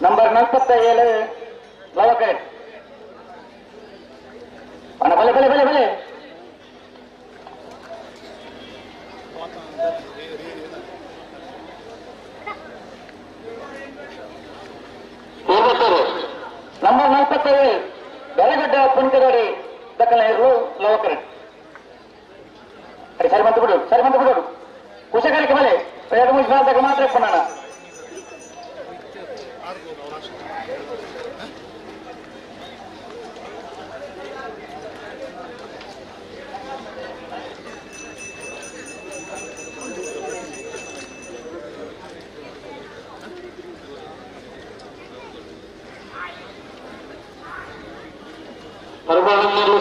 ನಂಬರ್ 47 ಲವಕರಟ್ ಅಣ್ಣ ಬಲೆ ಬಲೆ ಬಲೆ ಬಲೆ ನಂಬರ್ 47 ಬೆಳಗಡ್ಡ ಪುಣ್ಕದಡಿ ದಕ್ಕಲ ಇರಲು ಲವಕರಟ್ ಸರಿ ಬಂತು ಬಿಡು ಸರಿ ಬಂತು ಬಿಡು ಕುಶಕರಕ್ಕೆ ಬಲೆ 2 3 ಸಾಲದಾಗ ಮಾತ್ರ ಕೊಡೋಣ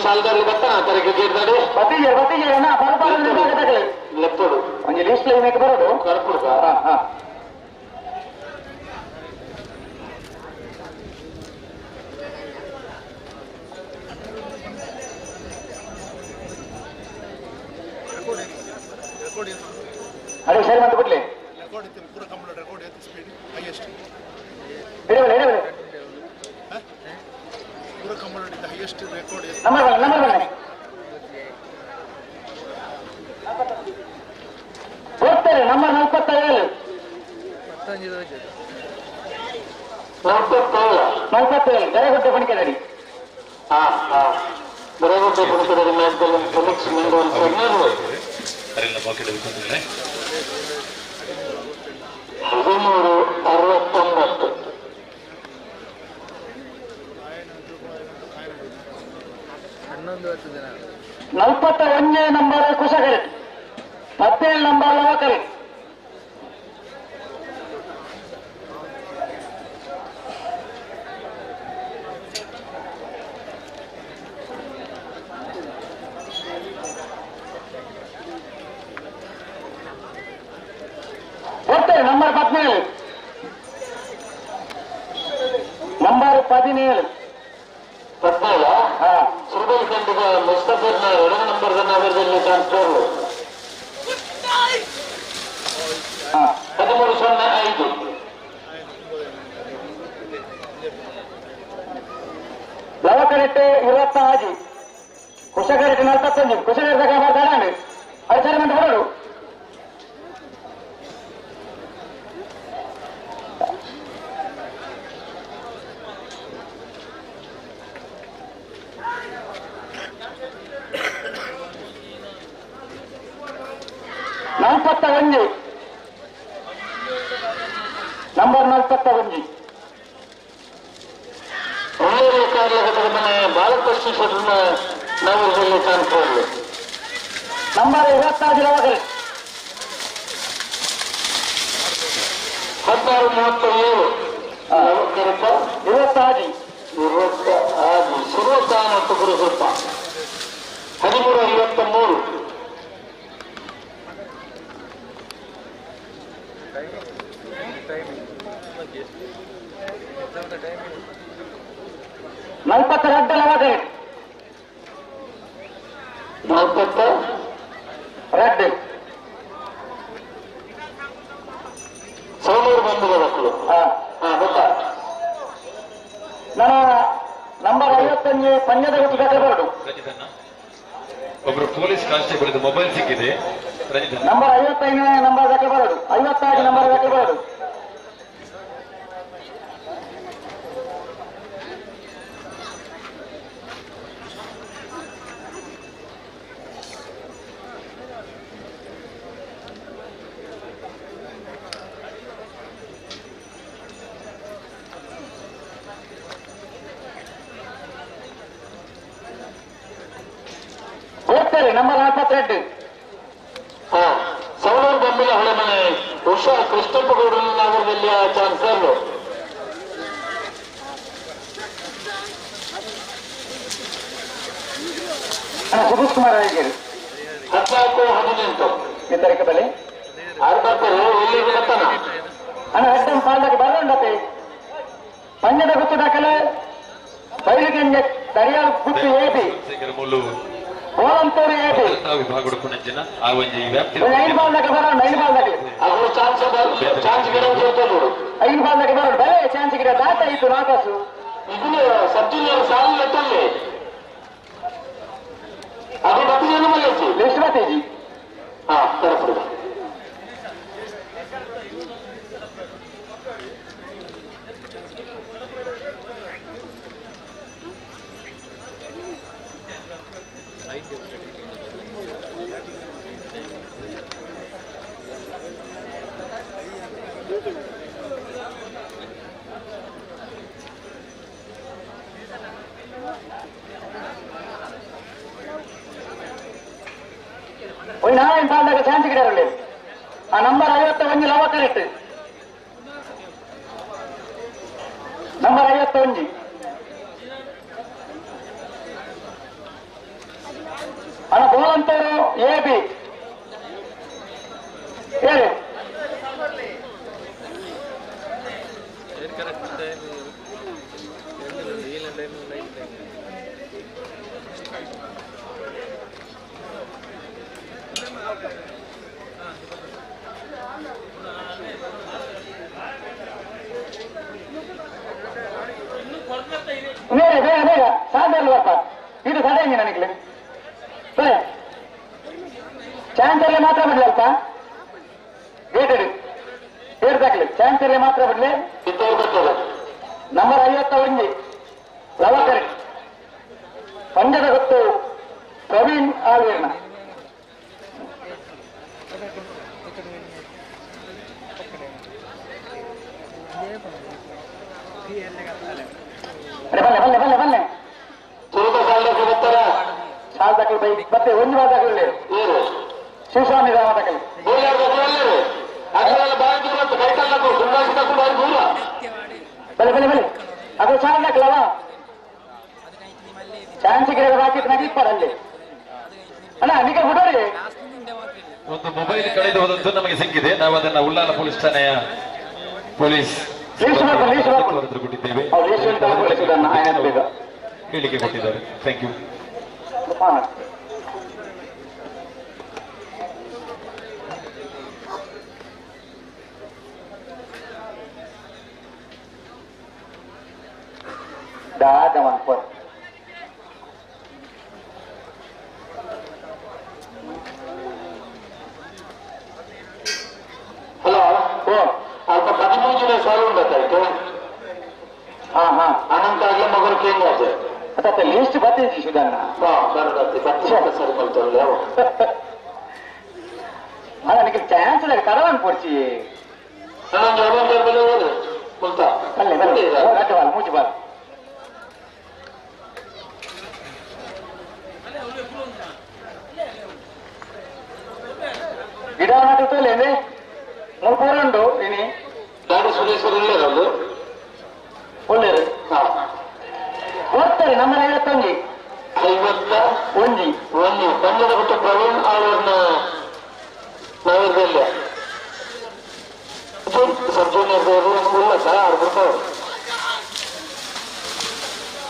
ಸಾಲದಾರರು ಬರ್ತಾನ ತರಗೆ ಬತ್ತಿಗೆ ಬತ್ತಿಗೆ ಅಣ್ಣ ಪರಪಾಲ ಲೆಪ್ಪಡು ಒಂದು ಲಿಸ್ಟ್ ಲೈನ್ ಬರೋದು ಕರ್ಪುಡ್ಕ ಹಾ ಅದೇ ಸರಿ ಅಂತ ಬಿಡ್ಲಿ. ನಂಬರ್ ಬನ್ನಿ, ನಂಬರ್ ಬನ್ನಿ. ಹೋಗ್ತಾರೆ ನಂಬರ್ 47. 47 ಗರೆಗುಡ್ಡೆ ಪಣಿಕೆದಡಿ. ಗರೆಗುಡ್ಡೆ ಪಣಿಕೆದಡಿ ಮ್ಯಾಗ್ದಲಿನ್ ಫೆಲಿಕ್ಸ್ ಮೆಂಡೋನ್ಸಾ 1369. 41 ನಂಬರ್ ಕುಶಕರಿ, 17 ನಂಬರ್ ಲವಕರಿ. ಹೋಗ್ತಾರೆ ನಂಬರ್ 17, ನಂಬರ್ 17. 17 ಸುರಬಲ್ ಖಂಡದ ಮುಸ್ತಫರ್ನ 2 ನಂಬರ್ ಅವರಲ್ಲಿ ಟ್ರಾನ್ಸ್ಫರ್. 1305. ಲವಕರೆಟ್ಟೆ 26, ಕುಶಕರೆಟ್ಟೆ 41. ಕುಶಕರೆಟ್ಟ ಬರ್ತಾರೆ ಅರ್ಚನೆ ಮಂಟ ಬರೋಡು. ನಂಬರ್ 41. ಮನೆ ಬಾಲಕೃಷ್ಣ ಶೆಟ್ಟರ್ನ ನಗರದಲ್ಲಿ ಟ್ರಾನ್ಸ್ಫರ್. ನಂಬರ್ 26 ಲವಕರಿ. 1637. 26 26 ಸುರತಾನ ಗುರುಸಪ್ಪ. 1353. 42 ಲವಕರಿ. 42 ಸೌಲೂರು ಬಂಧುಗಳ ಮಕ್ಕಳು. ಗೊತ್ತಾ? ನನ್ನ ನಂಬರ್ 55 ಪಂಜದ ಗುಟ್ಟು ದಾಖಲೆ ಬರಡು. ಒಬ್ರು ಪೊಲೀಸ್ ಕಾನ್ಸ್ಟೇಬಲ್ ಮೊಬೈಲ್ ಸಿಕ್ಕಿದೆ. ನಂಬರ್ 55 ನಂಬರ್ ದಾಖಲೆ ಬರಡು. 56 ನಂಬರ್ ದಾಖಲೆ ಬರಡು. ಹೋಗ್ತಾರೆ ನಂಬರ್ 42. ಸೌಲೂರು ಬೊಮ್ಮಿಲ ಹೊಳೆಮನೆ ಉಷಾ ಕೃಷ್ಣಪ್ಪಗೌಡರ ನಗರದಲ್ಲಿ ಚಾನ್ಸಲರ್. ಸುಭೀಶ್ ಕುಮಾರ್ ಆಗಿರಿ. 14 18 ಈ ತಾರೀಕು ಬೆಲೆ ಆರು ಎಲ್ಲಿಗೆ ಬರ್ತಾನ ಅಣ್ಣ ಹೆಡ್ಡಂ ಪಾಲ್ದಾಗೆ ಬರೋಂಡತೆ ಪಂಜದ ಗುತ್ತು ದಾಖಲೆ ಬೈಲಿಗೆ ದರಿಯಾಲ್ ಗುತ್ತು ಎಬಿ ಬೋಳಂತೂರು ಎಬಿ ವಿಭಾಗ ಆ ಒಂಜಿ ವ್ಯಾಪ್ತಿ 5 ಬಾಲ್ದಾಗೆ ಬರೋಣ. 5 ಬಾಲ್ದಾಗೆ ಅದು ಚಾನ್ಸ್ ಚಾನ್ಸ್ ಗಿಡ ನೋಡು. 5 ಬಾಲ್ದಾಗೆ ಬರೋಣ ಬಲೆ ಚಾನ್ಸ್ ಗಿಡ ದಾಟ ಇತ್ತು ನಾಕಾಸು ಇದನ್ನ ಸಬ್ ಜೂನಿಯರ್ ಸಾಲ ಲೆಟ್ಟಲ್ಲಿ ಅದು ಬತ್ತಿಜನ ಮಲ್ಲೇಜಿ ಲಿಸ್ಟ್ ಬತ್ತೇಜಿ. ಹಾ ತರಪಡು. ನಾರಾಯಣ ಪಾಲ್ದಾಗ ಚಾನ್ಸ್ ಗಿಡರಲ್ಲಿ ಆ ನಂಬರ್ 51 ಲವ ಕರೆಕ್ಟ್. ನಂಬರ್ 51 ಅಣ್ಣ ಬೋಳಂತೂರು ಎ ಬಿ ಹೇಳಿ. ಚಾನ್ಸರ್ಲೆ ಮಾತ್ರ ಬಿಡ್ಲಿ ಅಲ್ಪ ಗೇಟ್ ಇಡಿ ಗೇಟ್ ದಾಖಲೆ ಚಾನ್ಸರ್ಲೆ ಮಾತ್ರ ಬಿಡ್ಲಿ. ನಂಬರ್ 51 ಲವಕರಿ ಪಂಜದ ಗೊತ್ತು ಪ್ರವೀಣ್ ಆಳ್ವೇರ್ನ. ಬಲ್ಲೆ ಬಲ್ಲೆ ಬಲ್ಲೆ ಬಲ್ಲೆ ಸಾಲ್ ದಾಖಲೆ ಬೈ ಮತ್ತೆ ಒಂದು ಬಾಲ್ ದಾಖಲೆ ಶಿವಸ್ವಾಮಿ ರಾಮ ದಾಖಲೆ. ಬಲೆ ಬಲೆ ಬಲೆ ಅದು ಸಾಲ್ ದಾಖಲವಾ ಚಾನ್ಸ್ ಬಾಕಿ ನಡೀತಾರೆ ಅಲ್ಲಿ ಅಣ್ಣ ನಿಗ ಬಿಡೋರಿ. ಒಂದು ಮೊಬೈಲ್ ಕಳೆದು ಹೋದದ್ದು ನಮಗೆ ಸಿಕ್ಕಿದೆ. ನಾವು ಅದನ್ನ ಉಳ್ಳಾಲ ಪೊಲೀಸ್ ಠಾಣೆಯ ಪೊಲೀಸ್ ಕೊಟ್ಟಿದ್ದೇವೆ, ಹೇಳಿಕೆ ಕೊಟ್ಟಿದ್ದಾರೆ. Thank you. Hello ಅಲ್ಪ 13ನೇ ಸಾಲು ಉಂಟಾಯ್ತು. ಹಾ ಹಾ ಅನಂತ ಆಗ್ಲೇ ಮಗರು ಕೇಂದ್ರ ಮತ್ತೆ ಲಿಸ್ಟ್ ಬರ್ತಿದ್ವಿ ಸುಧಾರಣ ಸರಿ ಮಾಡ್ತಾರಲ್ಲ. ಅಲ್ಲ ನಿಮಗೆ ಚಾನ್ಸ್ ಇಲ್ಲ ಕರವನ್ ಪೊಡ್ಚಿ ಬಲ್ಲೆ ಬಲ್ಲೆ ರಡ್ಡು ಬಾಲ್ ಮೂಜು ಬಾಲ್. ಗಿಡ ನಾಟುತ್ತಲೇ ಮೂರು ಇನಿ ದಾಡಿ ಸುರೇಶ್ವರ ಇಲ್ಲೇರಲ್ಲ ಒಳ್ಳೇರು ಓದ್ತಾರೆ. ನಂಬರ್ 51 51 1 ಪಂಜದ ಬಿಟ್ಟು ಪ್ರವೀಣ್ ಆಳ್ವರ್ನ ನಗರದಲ್ಲಿ ಸಬ್ ಜೂನಿಯರ್ ಇಲ್ಲ ಸರ್ ಆರು ಬಿಡ್ತಾವ್ರು.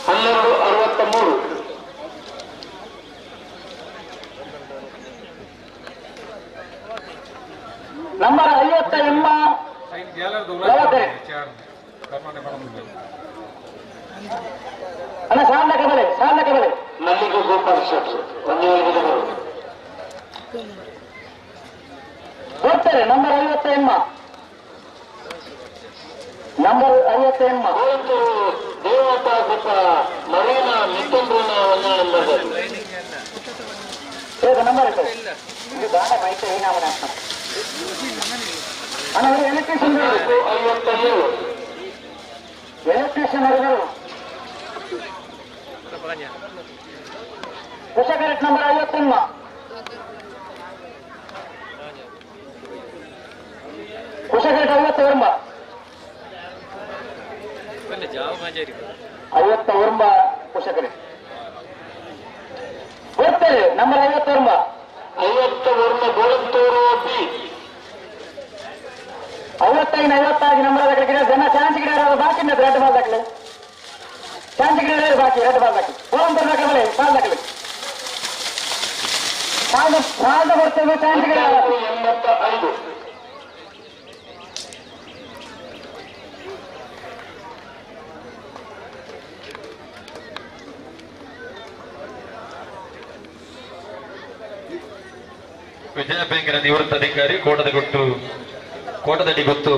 12:63. ನಂಬರ್ 50 ಅಣ್ಣ ಸಾಲಕ್ಕೆ ಬಲೆ ಸಾಲಕ್ಕೆ ಬಲೆ. ಮಲ್ಲಿಗೆ ಗೋಪಾಲ್ ಶೆಟ್ಟಿ ಒಂದು ಓದ್ತಾರೆ. ನಂಬರ್ 50 ನಂಬರ್ 50 ದೇವತಾ ಗುಪ್ಪ ಮರೀನಾ ನಿತೇಂದ್ರನ ಒಂದನೇ ನಂಬರ್ ನಂಬರ್ ಇದು ದಾಡ ಬೈಕ್ ಏನಾವನ ಅಣ್ಣ ಎಲೆಕ್ಟ್ರಿಷಿಯನ್ 57 ಎಲೆಕ್ಟ್ರಿಷಿಯನ್ ಅವರು ಹೊಸ ಕರೆಕ್ಟ್ ನಂಬರ್ 51 ಹೊಸ ಕರೆಕ್ಟ್ 59 59 ಹೊಸ ಕರೆಕ್ಟ್ ಬರ್ತಾರೆ. ನಂಬರ್ 59 59 ಗೋಳಂತೂರು ಬಿ 55 56 ನಂಬರ್ ದಾಖಲೆ ಜನ ಚಾನ್ಸ್ ಗಿಡ ಬಾಕಿ ರೆಡ್ ಬಾಲ್ ದಾಖಲೆ ಚಾನ್ಸ್ ಗಿಡ ಬಾಕಿ ರೆಡ್ ಬಾಲ್ ದಾಖಲೆ ಗೋಳಂತೂರು ದಾಖಲೆ ಬಾಲ್ ದಾಖಲೆ ಸಾಲ ಬರ್ತೇವೆ ಚಾನ್ಸ್ ಗಿಡ 85. ವಿಜಯ ಬ್ಯಾಂಕಿನ ನಿವೃತ್ತ ಅಧಿಕಾರಿ ಕೋಟದಡಿ ಗೊತ್ತು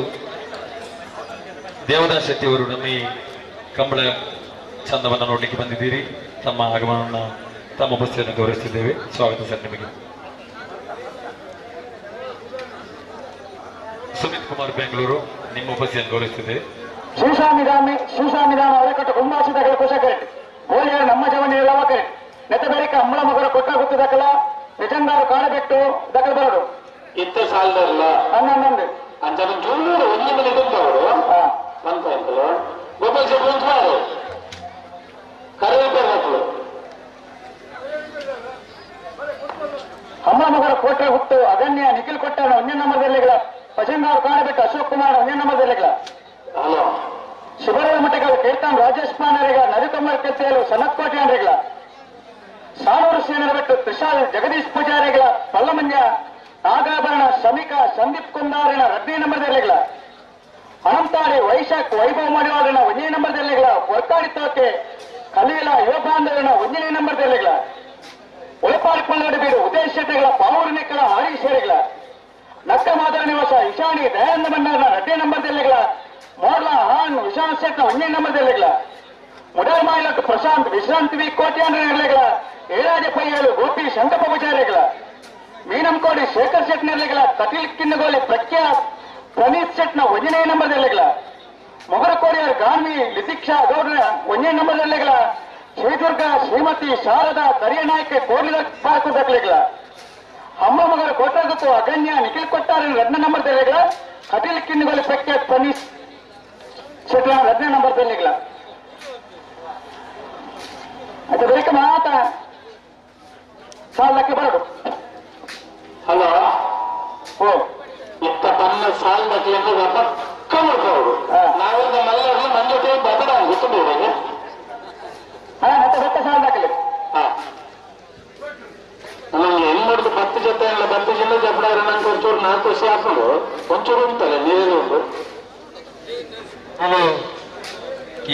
ದೇವದಾಸ್ ಶೆಟ್ಟಿ ಅವರು ನಮ್ಮ ಈ ಕಂಬಳ ಚಂದವನ್ನು ನೋಡಲಿಕ್ಕೆ ಬಂದಿದ್ದೀರಿ. ತಮ್ಮ ಆಗಮನವನ್ನು ತಮ್ಮ ಉಪಸ್ಥಿತಿಯನ್ನು ಗೌರವಿಸುತ್ತಿದ್ದೇವೆ. ಸ್ವಾಗತ ಸರ್ ನಿಮಗೆ. ಸುಮಿತ್ ಕುಮಾರ್ ಬೆಂಗಳೂರು ನಿಮ್ಮ ಉಪಸ್ಥಿತಿಯನ್ನು ಗೌರವಿಸುತ್ತಿದ್ದೇವೆ. ಶಿವಸ್ವಾಮಿಧಾಮ ಅವರಕಟ್ಟು ಕುಂಬಾಸಿದಾಗ ಕುಶಕರೆಟ್ ಗೋಲಿಯಾರ ನಮ್ಮ ಜವನಿ ಲವಕರೆಟ್ ನೆತಬೇರಿಕ ಅಂಬಳ ಮಗರ ಕೊಟ್ಟ ಗುತ್ತದಕಲ ನಿಜಂಗಾರು ಕಾಡಬೆಟ್ಟು ದಕಲ ಬರೋಡು ಇತ್ತ ಸಾಲದಲ್ಲ ಹನ್ನೊಂದು ಅಂಚನ ಜೂರು ಒಂದೇ ಮನೆ ಬಂದವರು ಬಂತ ಗೋಪಾಲ್ ಶೆಟ್ಟಿ ಉಂಟು ಕರವೇ ಮಕ್ಕಳು ಅಮ್ಮ ಮಗರ ಕೋಟೆ ಹುಟ್ಟು ಅಗನ್ಯ ನಿಖಿಲ್ ಕೊಟ್ಟಾಣ ಒಂದೇ ನಂಬರ್ದಲ್ಲಿಗಳ ಪಶಂಗಾರು ಕಾಣಬೇಕು ಅಶೋಕ್ ಕುಮಾರ್ ಒಂದೇ ನಂಬರ್ದಲ್ಲಿಗಳ ಹಲೋ ಶಿವರಾಯ ಮಠಗಳು ಕೀರ್ತನ್ ರಾಜೇಶ್ ಪಾನರಿಗ ನರಿಕುಮಾರ್ ಕೆತ್ತೇಲು ಸನತ್ ಕೋಟೆ ಅನ್ರಿಗಳ ಸಾನೂರು ಸೇನರ ಬಿಟ್ಟು ತ್ರಿಶಾಲ್ ಜಗದೀಶ್ ಪೂಜಾರಿಗಳ ಪಲ್ಲಮನ್ಯ ನಾಗಾಭರಣ ಶಮಿಕಾ ಸಂದೀಪ್ ಕುಂದಾರಿನ ರಡ್ನೇ ನಂಬರ್ದಲ್ಲಿಗಳ ಅನಂತಾಡಿ ವೈಶಾಖ್ ವೈಭವ್ ಮಾಡಿವಾಡನ ಒಂದನೇ ನಂಬರ್ದಲ್ಲಿಗಳ ವರ್ಕಾಡಿ ತೋಕೆ ಕಲೀಲ ಯುವಬಾಂಧವನ ಒಂದನೇ ನಂಬರ್ದಲ್ಲಿಗಳ ಒಳಪಾಡಿ ಪಲ್ಲಾಡು ಬೀಡು ಉದಯ ಶೆಟ್ಟಿಗಳ ಪಾವೂರಿನೆಕ್ಕಲ ಹರೀಶ್ ನಕ್ಕ ಮಾದರ ನಿವಾಸ ಇಶಾನಿ ದಯಾನಂದ ಭಂಡಾರನ ರಡ್ಡೆ ನಂಬರ್ ದೆಲ್ಲೆಗಳ ಮೋರ್ಲಾ ಹಾನ್ ವಿಶಾಲ್ ಶೆಟ್ನ ಒಂದೇ ನಂಬರ್ ದೆಲ್ಲೆಗಳ ಮುಡರ್ಮಾಯಿಲಟ್ಟು ಪ್ರಶಾಂತ್ ವಿಶ್ರಾಂತಿ ವಿ ಕೋಟ್ಯಾನ್ ನೆರಳೆಗಳ ಏರಾಜ ಪೈಯಲು ಗೋಪಿ ಶಂಕಪ್ಪ ಪೂಜಾರಿಗಳ ಮೀನಂಕೋಡಿ ಶೇಖರ್ ಶೆಟ್ ನೆರಳೆಗಳ ಕಟೀಲ್ ಕಿನ್ನಗೋಲಿ ಪ್ರಖ್ಯಾತ್ ಪ್ರಣೀತ್ ಶೆಟ್ನ ಒಂದನೇ ನಂಬರ್ ದೆಲ್ಲೆಗಳ ಮೊಗರಕೋಡಿಯರ್ ಗಾನ್ವಿ ಲಿತಿಕ್ಷಾ ಗೌಡ್ರ ಒಂದನೇ ನಂಬರ್ ದೆಲ್ಲೆಗಳ ಶ್ರೀದುರ್ಗ ಶ್ರೀಮತಿ ಶಾರದಾ ಕರಿಯನಾಯಕ ಕೋರ್ಲಿದ ಪಾರ್ಕುದಕ್ಲೆಗಳ ಅಮ್ಮ ಮಗರ ಕೋಟಗುತ್ತು ಅಗನ್ಯ ನಿಖಿಲ್ ಕೊಟ್ಟಾರ ರತ್ನ ನಂಬರ್ ದೆಲ್ಲೆಗಳ ಕಟೀಲ್ ಕಿನ್ನಗೋಲಿ ಪ್ರಖ್ಯಾತ್ ಪ್ರಣೀತ್ ಶೆಟ್ನ ರತ್ನ ನಂಬರ್ ದೆಲ್ಲೆಗಳ ಅದು ಬೇಕು ಮಾತ ಸಾಲಕ್ಕೆ ಬರಡು. ಹಲೋ ಓ ಇತ್ತ ಬನ್ನ ಸಾಲಕ್ಕೆ ಪಕ್ಕ ಮಾಡ್ಕೋದು ನಾವೊಂದು ಮಲ್ಲ ನನ್ನ ಜೊತೆ ಬದಲ ಗೊತ್ತು ಮತ್ತೆ ಹೊತ್ತ ಸಾಲ ದಾಖಲೆ. ನಮ್ಗೆ ಹೆಂಗ್ ಮಾಡುದು 10 ಜೊತೆ ಅಲ್ಲ 10 ಜನ ಜಬ್ಬಡಾದ್ರೆ ನಂಗೆ ಒಂಚೂರು 4 ವರ್ಷ ಹಾಕೊಂಡು ಒಂಚೂರು ಉಂಟಲ್ಲ ನೀವೇನು ಉಂಟು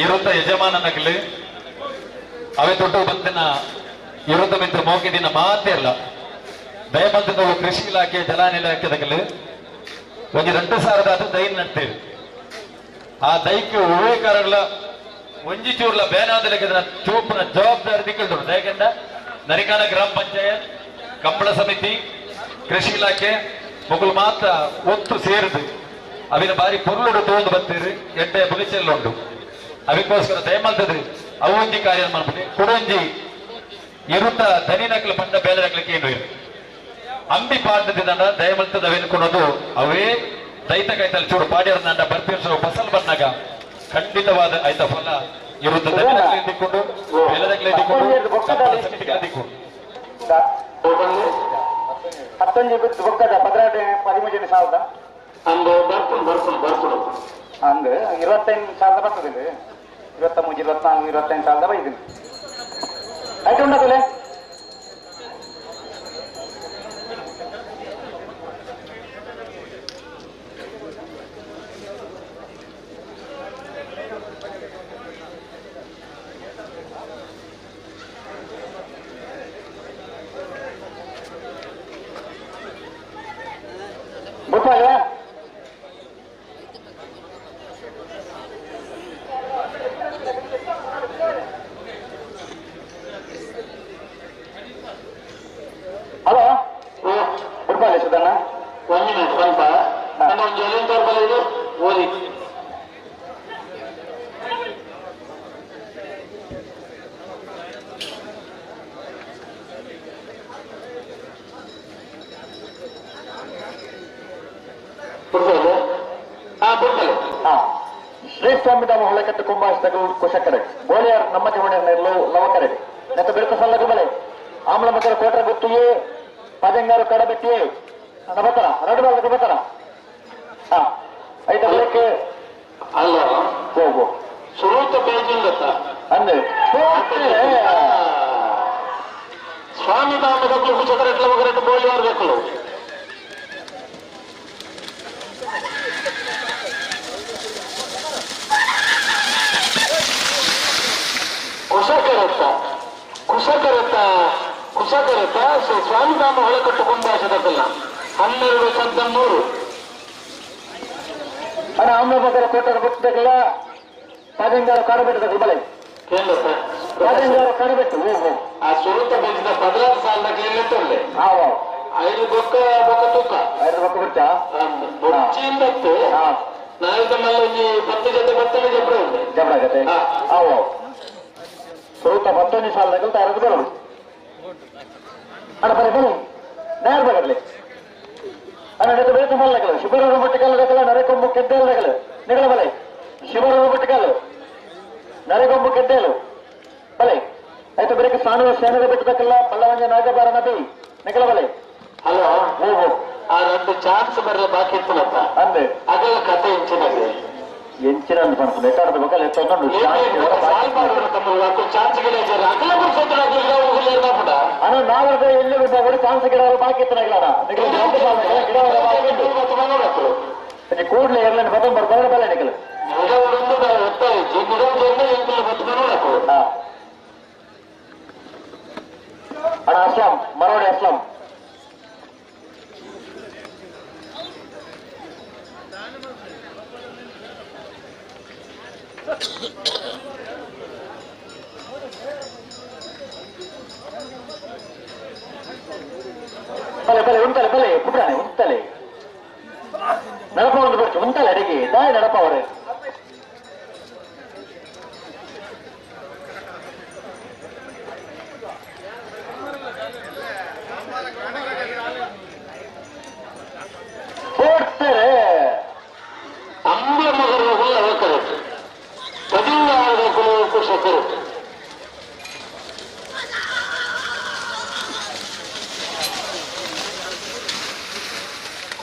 ಇರುತ್ತ ಯಜಮಾನನಗಲಿ ಅವೇ ದೊಡ್ಡ ಬಂದಿನ ಇರುತ್ತ ಮಿತ್ರ ಮೋಕಿದಿನ ಮಾತೇ ಅಲ್ಲ ದಯಮಂತದ ಕೃಷಿ ಇಲಾಖೆ ಜಲಾನ ಇಲಾಖೆದಾಗಲಿ ಒಂದು 2000 ದೈ ನಡ್ತೇವೆ. ಆ ದೈಕ್ಕೆ ಉವೇಕಾರಗಳ ಒಂಜಿ ಚೂರ್ಲ ಬೇನಾದ ಲೆಕ್ಕದ ಚೂಪನ ಜವಾಬ್ದಾರಿ ದಿಕ್ಕಲ್ದು. ದಯಕಂಡ ನರಿಕಾನ ಗ್ರಾಮ ಪಂಚಾಯತ್ ಕಂಬಳ ಸಮಿತಿ ಕೃಷಿ ಇಲಾಖೆ ಮೊಗಲು ಮಾತ್ರ ಒತ್ತು ಸೇರಿದು ಅವಿನ ಬಾರಿ ಪೊರ್ಲುಡು ತೋಂದು ಬರ್ತೀರಿ ಎಡ್ಡೆ ಬುಗಿಚೆಲ್ಲುಂಡು. ಅದಕ್ಕೋಸ್ಕರ ದಯಮಲ್ತದ್ರಿ ಅವು ಒಂಜಿ ಕಾರ್ಯ ಮಾಡ್ಬಿಟ್ಟು ಕೊಡೊಂಜಿ ಇರುತ್ತ ದನಿನಕ್ಲು ಪಂಡ ಬೇಲೆ ಏನು ಇರು ಅಂಬಿ ಪಾಡ್ದಂಡ ದಯಮಲ್ತದ ಅವೇನ್ಕೊಳೋದು ಅವೇ ದೈತ ಕೈತಲ್ಲಿ ಚೂರು ಪಾಡ್ಯರ್ದಂಡ ಬರ್ತೀರ್ಸೋ ಫಸಲ್ ಬಂದಾಗ ಖಂಡಿತವಾದ ಆಯ್ತ ಫಲ ಇರುತ್ತ ದನಿನಕ್ಲೆ ಇದ್ದಿಕೊಂಡು ಬೇಲದಕ್ಲೆ ಇದ್ದಿಕೊಂಡು ಕಂಬಳ ಸಮಿತಿಗಳ ದಿಕ್ಕೊಂಡು 11 ಬಿಟ್ಟು ಬೊಕ್ಕದ 12 13 ಸಾವಿರದ ಅಂದು ಬರ್ಕೊಂಡು ಬರ್ಕೊಂಡು ಬರ್ಕೊಂಡು ಅಂದು 25,000 ಬರ್ತದೆ. 23 24 25,000 ಬೈದಿನಿ ಆಯ್ತು ಉಂಟಲ್ಲ. ಗೊತ್ತಾಗ ಹಲೋ ಗುಡ್ಬಾಲೆ ಸುಧಣ್ಣ ಒಂದು ಮಿನಿಟ್ ಸ್ವಲ್ಪ ನಾನು ಒಂದು ಜೊತೆ ತೋರ್ಬಲ್ಲ ಓದಿ ಶ್ರೀ ಸ್ವಾಮಿಧಾಮ ಹೊಳಕಟ್ಟು ಕುಂಬಾಸ್ತಗಳು ಕುಶಕರೆ ಗೋಳಿಯಾರ್ ನಮ್ಮ ಜೀವನ ಲವಕರೆ ನೆತ್ತ ಬಿರುಕು ಸಲ್ಲಗು ಬಲೆ ಆಮ್ಲ ಮಕ್ಕಳ ಕೋಟರ ಗುತ್ತಿಗೆ ಪದಂಗಾರು ಕಡಬೆಟ್ಟಿಯೇ ಬತ್ತರ ಎರಡು ಬಾಲ್ ಬತ್ತರ ಹಾ ಐತ ಬೆಳಕ್ಕೆ ಅಲ್ಲ ಹೋಗು ಸುರೂತ ಪೇಜಿಂದ ಅಂದ್ರೆ ಸ್ವಾಮಿಧಾಮದ ಕುಶಕರೆ ಲವಕರೆ ಬೋಳಿಯಾರ್ ಬೇಕು. ಕುಶಕರತ್ತ ಕುಶಕರತ್ತ ಕುಶಕರತ್ತ ಶ್ರೀ ಸ್ವಾಮಿಧಾಮ ಹೊಳಕಟ್ಟು ಕುಂಬಾಸದಲ್ಲ 12 ಸದ್ದ 3 ಅಣ್ಣ ಆಮ್ಲಬಗರ ಕೋಟರ ಗುತ್ತದಲ್ಲ ಪದಂಗಾರ ಕಾಡಬೆಟ್ಟದ ಬಲೆ ಪದಂಗಾರ ಕಾಡಬೆಟ್ಟು ಆ ಸುರುತ ಬೇಜಿದ 16 ಸಾಲದ ಕೇಳಿಟ್ಟಲ್ಲೇ ಐದು ಬೊಕ್ಕ ಬೊಕ್ಕ ತೂಕ ಐದು ಬೊಕ್ಕ ಬಿಡ್ತ ಬೊಚ್ಚಿಂದತ್ತು ನಾಲ್ಕು ಮಲ್ಲ ಒಂಜಿ 10 ಜೊತೆ ಬತ್ತಲೆ ಜಬ್ರ ಉಂಟು ಜಬ್ರ ಜೊತೆ ಆವು ಸುರುತ 11 ಸಾಲದ ತಯಾರದು ಬರೋದು ಅಣ್ಣ ಬರೀ ಬನ್ನಿ ನೇರ ಬರಲಿ ಅಣ್ಣ ನೆತ್ತ ಬೇತ ಮಲ್ಲಗಲು ಶಿಬರೂರು ಬಟ್ಟೆಕಲ್ಲು ದಕಲ ನರೆಕೊಂಬು ಕೆದ್ದೆಲ್ ದಕಲು ನಿಗಲ ಬಲೆ ಶಿಬರೂರು ಬಟ್ಟೆಕಲ್ಲು ನರೆಗೊಂಬು ಕೆದ್ದೆಲು ಬಲೆ ಆಯ್ತು ಬೆಳಗ್ಗೆ ಸಾನುವ ಸೇನದ ಬಿಟ್ಟದಕ್ಕಲ್ಲ ಪಲ್ಲವಂಜ ನಾಗಬಾರ ನದಿ ನಿಗಲ ಬಲೆ. ಹಲೋ ಆ 2 ಚಾನ್ಸ್ ಬರಲ್ಲ ಬಾಕಿ ಇತ್ತಲಪ್ಪ ಅಂದೆ ಅದೆಲ್ಲ ಕತೆ ಎಂಚಿನದೆ ಎಂಚಿನ ಅಂತ ಬೇಕಾದ ಬೇಕಲ್ಲ ತೊಗೊಂಡು ಅಣ್ಣ ನಾವರ್ದ ಎಲ್ಲಿ ಬಿಟ್ಟಾಗ ಚಾನ್ಸ್ ಗಿಡ ಬಾಕಿ ಇತ್ತನಾಗಿಲ್ಲ ಗಿಡ ಕೂಡಲೇ ಎಲ್ಲ ಬತ್ತೊಂದು ಬರ್ತಾರೆ ಬಲ್ಲ ನಿಕಲು ಅಣ್ಣ ಅಸ್ಲಾಂ ಮರೋಡಿ ಅಸ್ಲಾಂ ಬಲೆ ಬಲೆ ಉಂಟಲೆ ಬಲೆ ಪುಟ್ರಾನೆ ಉಂಟಲೆ ನಡಪ ಒಂದು ಬರ್ತು ಉಂಟಲೆ ಅಡಿಗೆ ದಾಯ ನಡಪ ಅವರೇ ಓಡ್ತಾರೆ ಅಂಬ ಮಗರ ಹೋಗಕರಟ್ಟು ಪದಿನಾರು ಕುಶಕರಟ್ಟು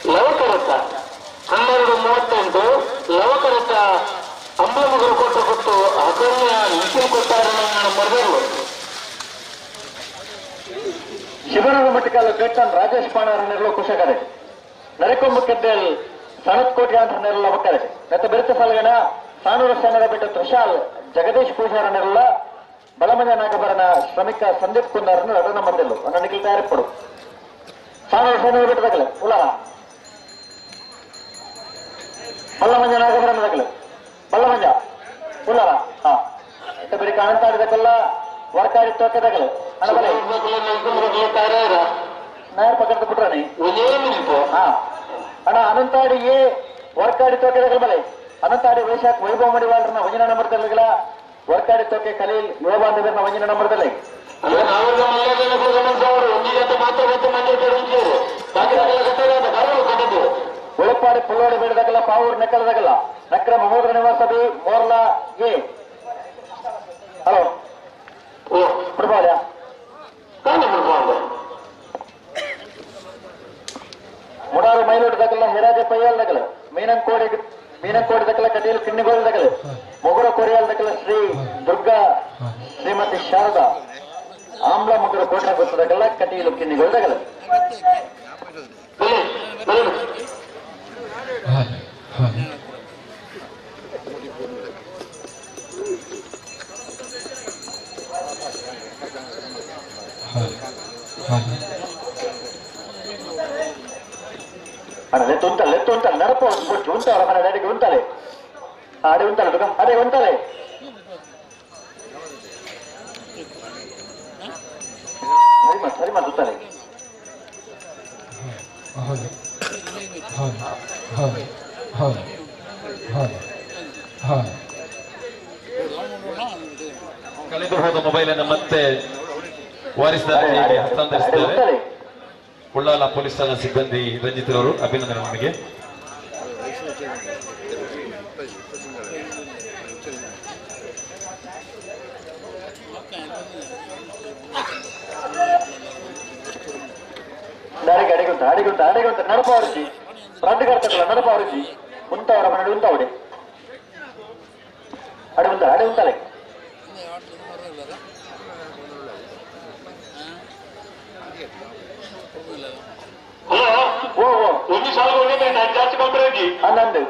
ಲವಕರತ್ತ 12:38 ಲವಕರತ್ತ ಅಂಬಲಮಗರು ಕೊಟ್ಟ ಕೊಟ್ಟು ಅಗಣ್ಯ ನಿಖಿಲ್ ಕೊಟ್ಟಾರ ಮರಬರ್ಲು ಶಿವನಗರ ಮಟ್ಟಿಕಾಲ ಕಟ್ಟನ್ ರಾಜೇಶ್ ಪಾಣಾರ ನೆರಳು ಕುಶಕರೆ ನರಕೊಂಬ ಕೆದ್ದೆಲ್ ಸಣತ್ ಕೋಟಿ ಅಂತ ನೆರಳು ಲವಕರೆ ನತ್ತ ಬೆರೆತ ಸಾಲಗಣ ಸಾನೂರ ಸಣ್ಣರ ಬೆಟ್ಟ ತುಷಾಲ್ ಜಗದೀಶ್ ಪೂಜಾರ ನೆರಳ ಬಲಮಂಜ ನಾಗಬರನ ಶ್ರಮಿಕ ಸಂದೀಪ್ ಕುಂದಾರನ್ನು ರಟನ ಮಂದೆಲ್ಲು ಅನ್ನ ನಿಖಿಲ್ ತಯಾರಿಪಡು ಸಾನೂರ ಸಣ್ಣರ ಬೆಟ್ಟ ತಗಲೆ ಉಲಾರ ಬಲ್ಲಮಂಜ ನಾಗಬರನ ತಗಲೆ ಬಲ್ಲಮಂಜ ಉಲ್ಲಾರ ಹಾ ಇತ್ತ ಬರೀ ಕಾಣಂತಾಡಿದಕ್ಕೆಲ್ಲ ವರ್ಕಾಡಿ ತೋಕೆ ತಗಲೆ ಅಣ್ಣ ಬಲೆ ನಾಯರ್ ಪಕ್ಕದ ಬಿಟ್ರಾಣಿ ಹಾ ಅಣ್ಣ ಅನಂತಾಡಿ ಎ ವರ್ಕಾಡಿ ತೋಕೆ ತಗಲ ಬಲೆ ಅನಂತಾಡಿ ವೈಶಾಖ್ ವೈಭವ ಮಡಿವಾಳರನ್ನ ವಂಜನ ನಂಬರ್ ತಗಲ ವರ್ಕಾಡಿ ತೋಕೆ ಖಲೀಲ್ ಯುವ ಬಾಂಧವ್ಯರನ್ನ ವಂಜನ ನಂಬರ್ ತಲೆ ಉಳಪಾಡಿ ಪುಲ್ಲೋಡಿ ಬೇಡದಾಗಲ್ಲ ಪಾವೂರು ನೆಕ್ಕಲದಾಗಲ್ಲ ನಕ್ರ ಮಹೋದರ ನಿವಾಸ ಬಿ ಮೋರ್ಲಾ ಎ ಹಲೋ ಓ ಪ್ರಭಾಲ ಮುಡಾರು ಮೈಲೋಡ್ ದಗಲ ಹಿರಾಜ ಪಯ್ಯಾಲ್ ದಗಲ ಮೀನಂಕೋಡಿ ಮೀನಂಕೋಡಿ ದಗಲ ಕಟೀಲ್ ಕಿನ್ನಿಗೋಲ್ ದಗಲ ಮೊಗುರ ಕೊರಿಯಾಲ್ ದಗಲ ಶ್ರೀ ದುರ್ಗಾ ಶ್ರೀಮತಿ ಶಾರದಾ ಆಮ್ಲ ಮೊಗುರ ಕೋಟೆ ಗೊತ್ತದಗಲ ಕಟೀಲು ಕಿನ್ನಿಗೋಲ್ ದಗಲ ಅಣ್ಣ ಲೆತ್ತು ಉಂಟಲ್ಲ ಲೆತ್ತು ಉಂಟಲ್ಲ ನಡಪ ಉಂಟು ಉಂಟಲ್ಲ ಮನೆ ಅಡಿಗೆ ಉಂಟಲೆ ಅಡಿ ಉಂಟಲ್ಲ ತುಗ ಅದೇ ಉಂಟಲೆ ಸರಿ ಮಾತು ಸರಿ ಮಾತು ಉಂಟಲೆ ಹೌದು ಹೌದು ಹೌದು ಹೌದು ಹೌದು ಹೌದು ಕಳೆದು ಹೋದ ಮೊಬೈಲ್ ಅನ್ನು ಮತ್ತೆ ವಾರಿಸುದಾರರಿಗೆ ಹಸ್ತಾಂತರಿಸಿದ್ದಾರೆ ಉಳ್ಳಾಲ ಪೊಲೀಸ್ ಠಾಣಾ ಸಿಬ್ಬಂದಿ ರಂಜಿತ್ ರವರು. ಅಭಿನಂದನೆ ನಿಮಗೆ. ಅಡಿಗೆ ಅಡಿಗುಂತ ಅಡಿಗುಂತ ಅಡಿಗುಂತ ನಡಪ ಅವರಿಜಿ ರಡ್ಡು ನಡಪ ಅವರಿಜಿ ಉಂಟವರ ಮನೆ ಉಂಟವಡೆ ಅಡಿ ಉಂಟ ಅಡಿ ಉಂಟಲೆ ಹನ್ನೊಂದು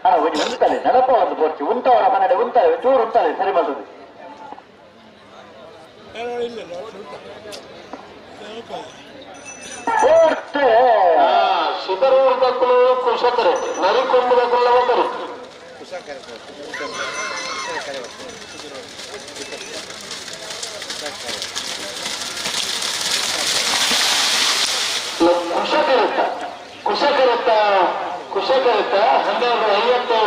ಅಣ್ಣ ಒಂಜಿ ಉಂಟಲೆ ನಡಪ ಒಂದು ಪೋರ್ಚಿ ಉಂಟವರ ಮನೆ ಉಂಟಲೆ ಚೂರು ಉಂಟಲೆ ಸರಿ ಮಾಡ್ತದೆ. ಶಿಬರೂರು ದಕ್ಕಲು ಕುಶಕರೆ ನರಿಕೊಂಬು ದಕ್ಕಲು ಲವಕರು ಕುಶಕರತ್ತ ಕುಶಕರತ್ತ ಕುಶಕರತ್ತ 12:57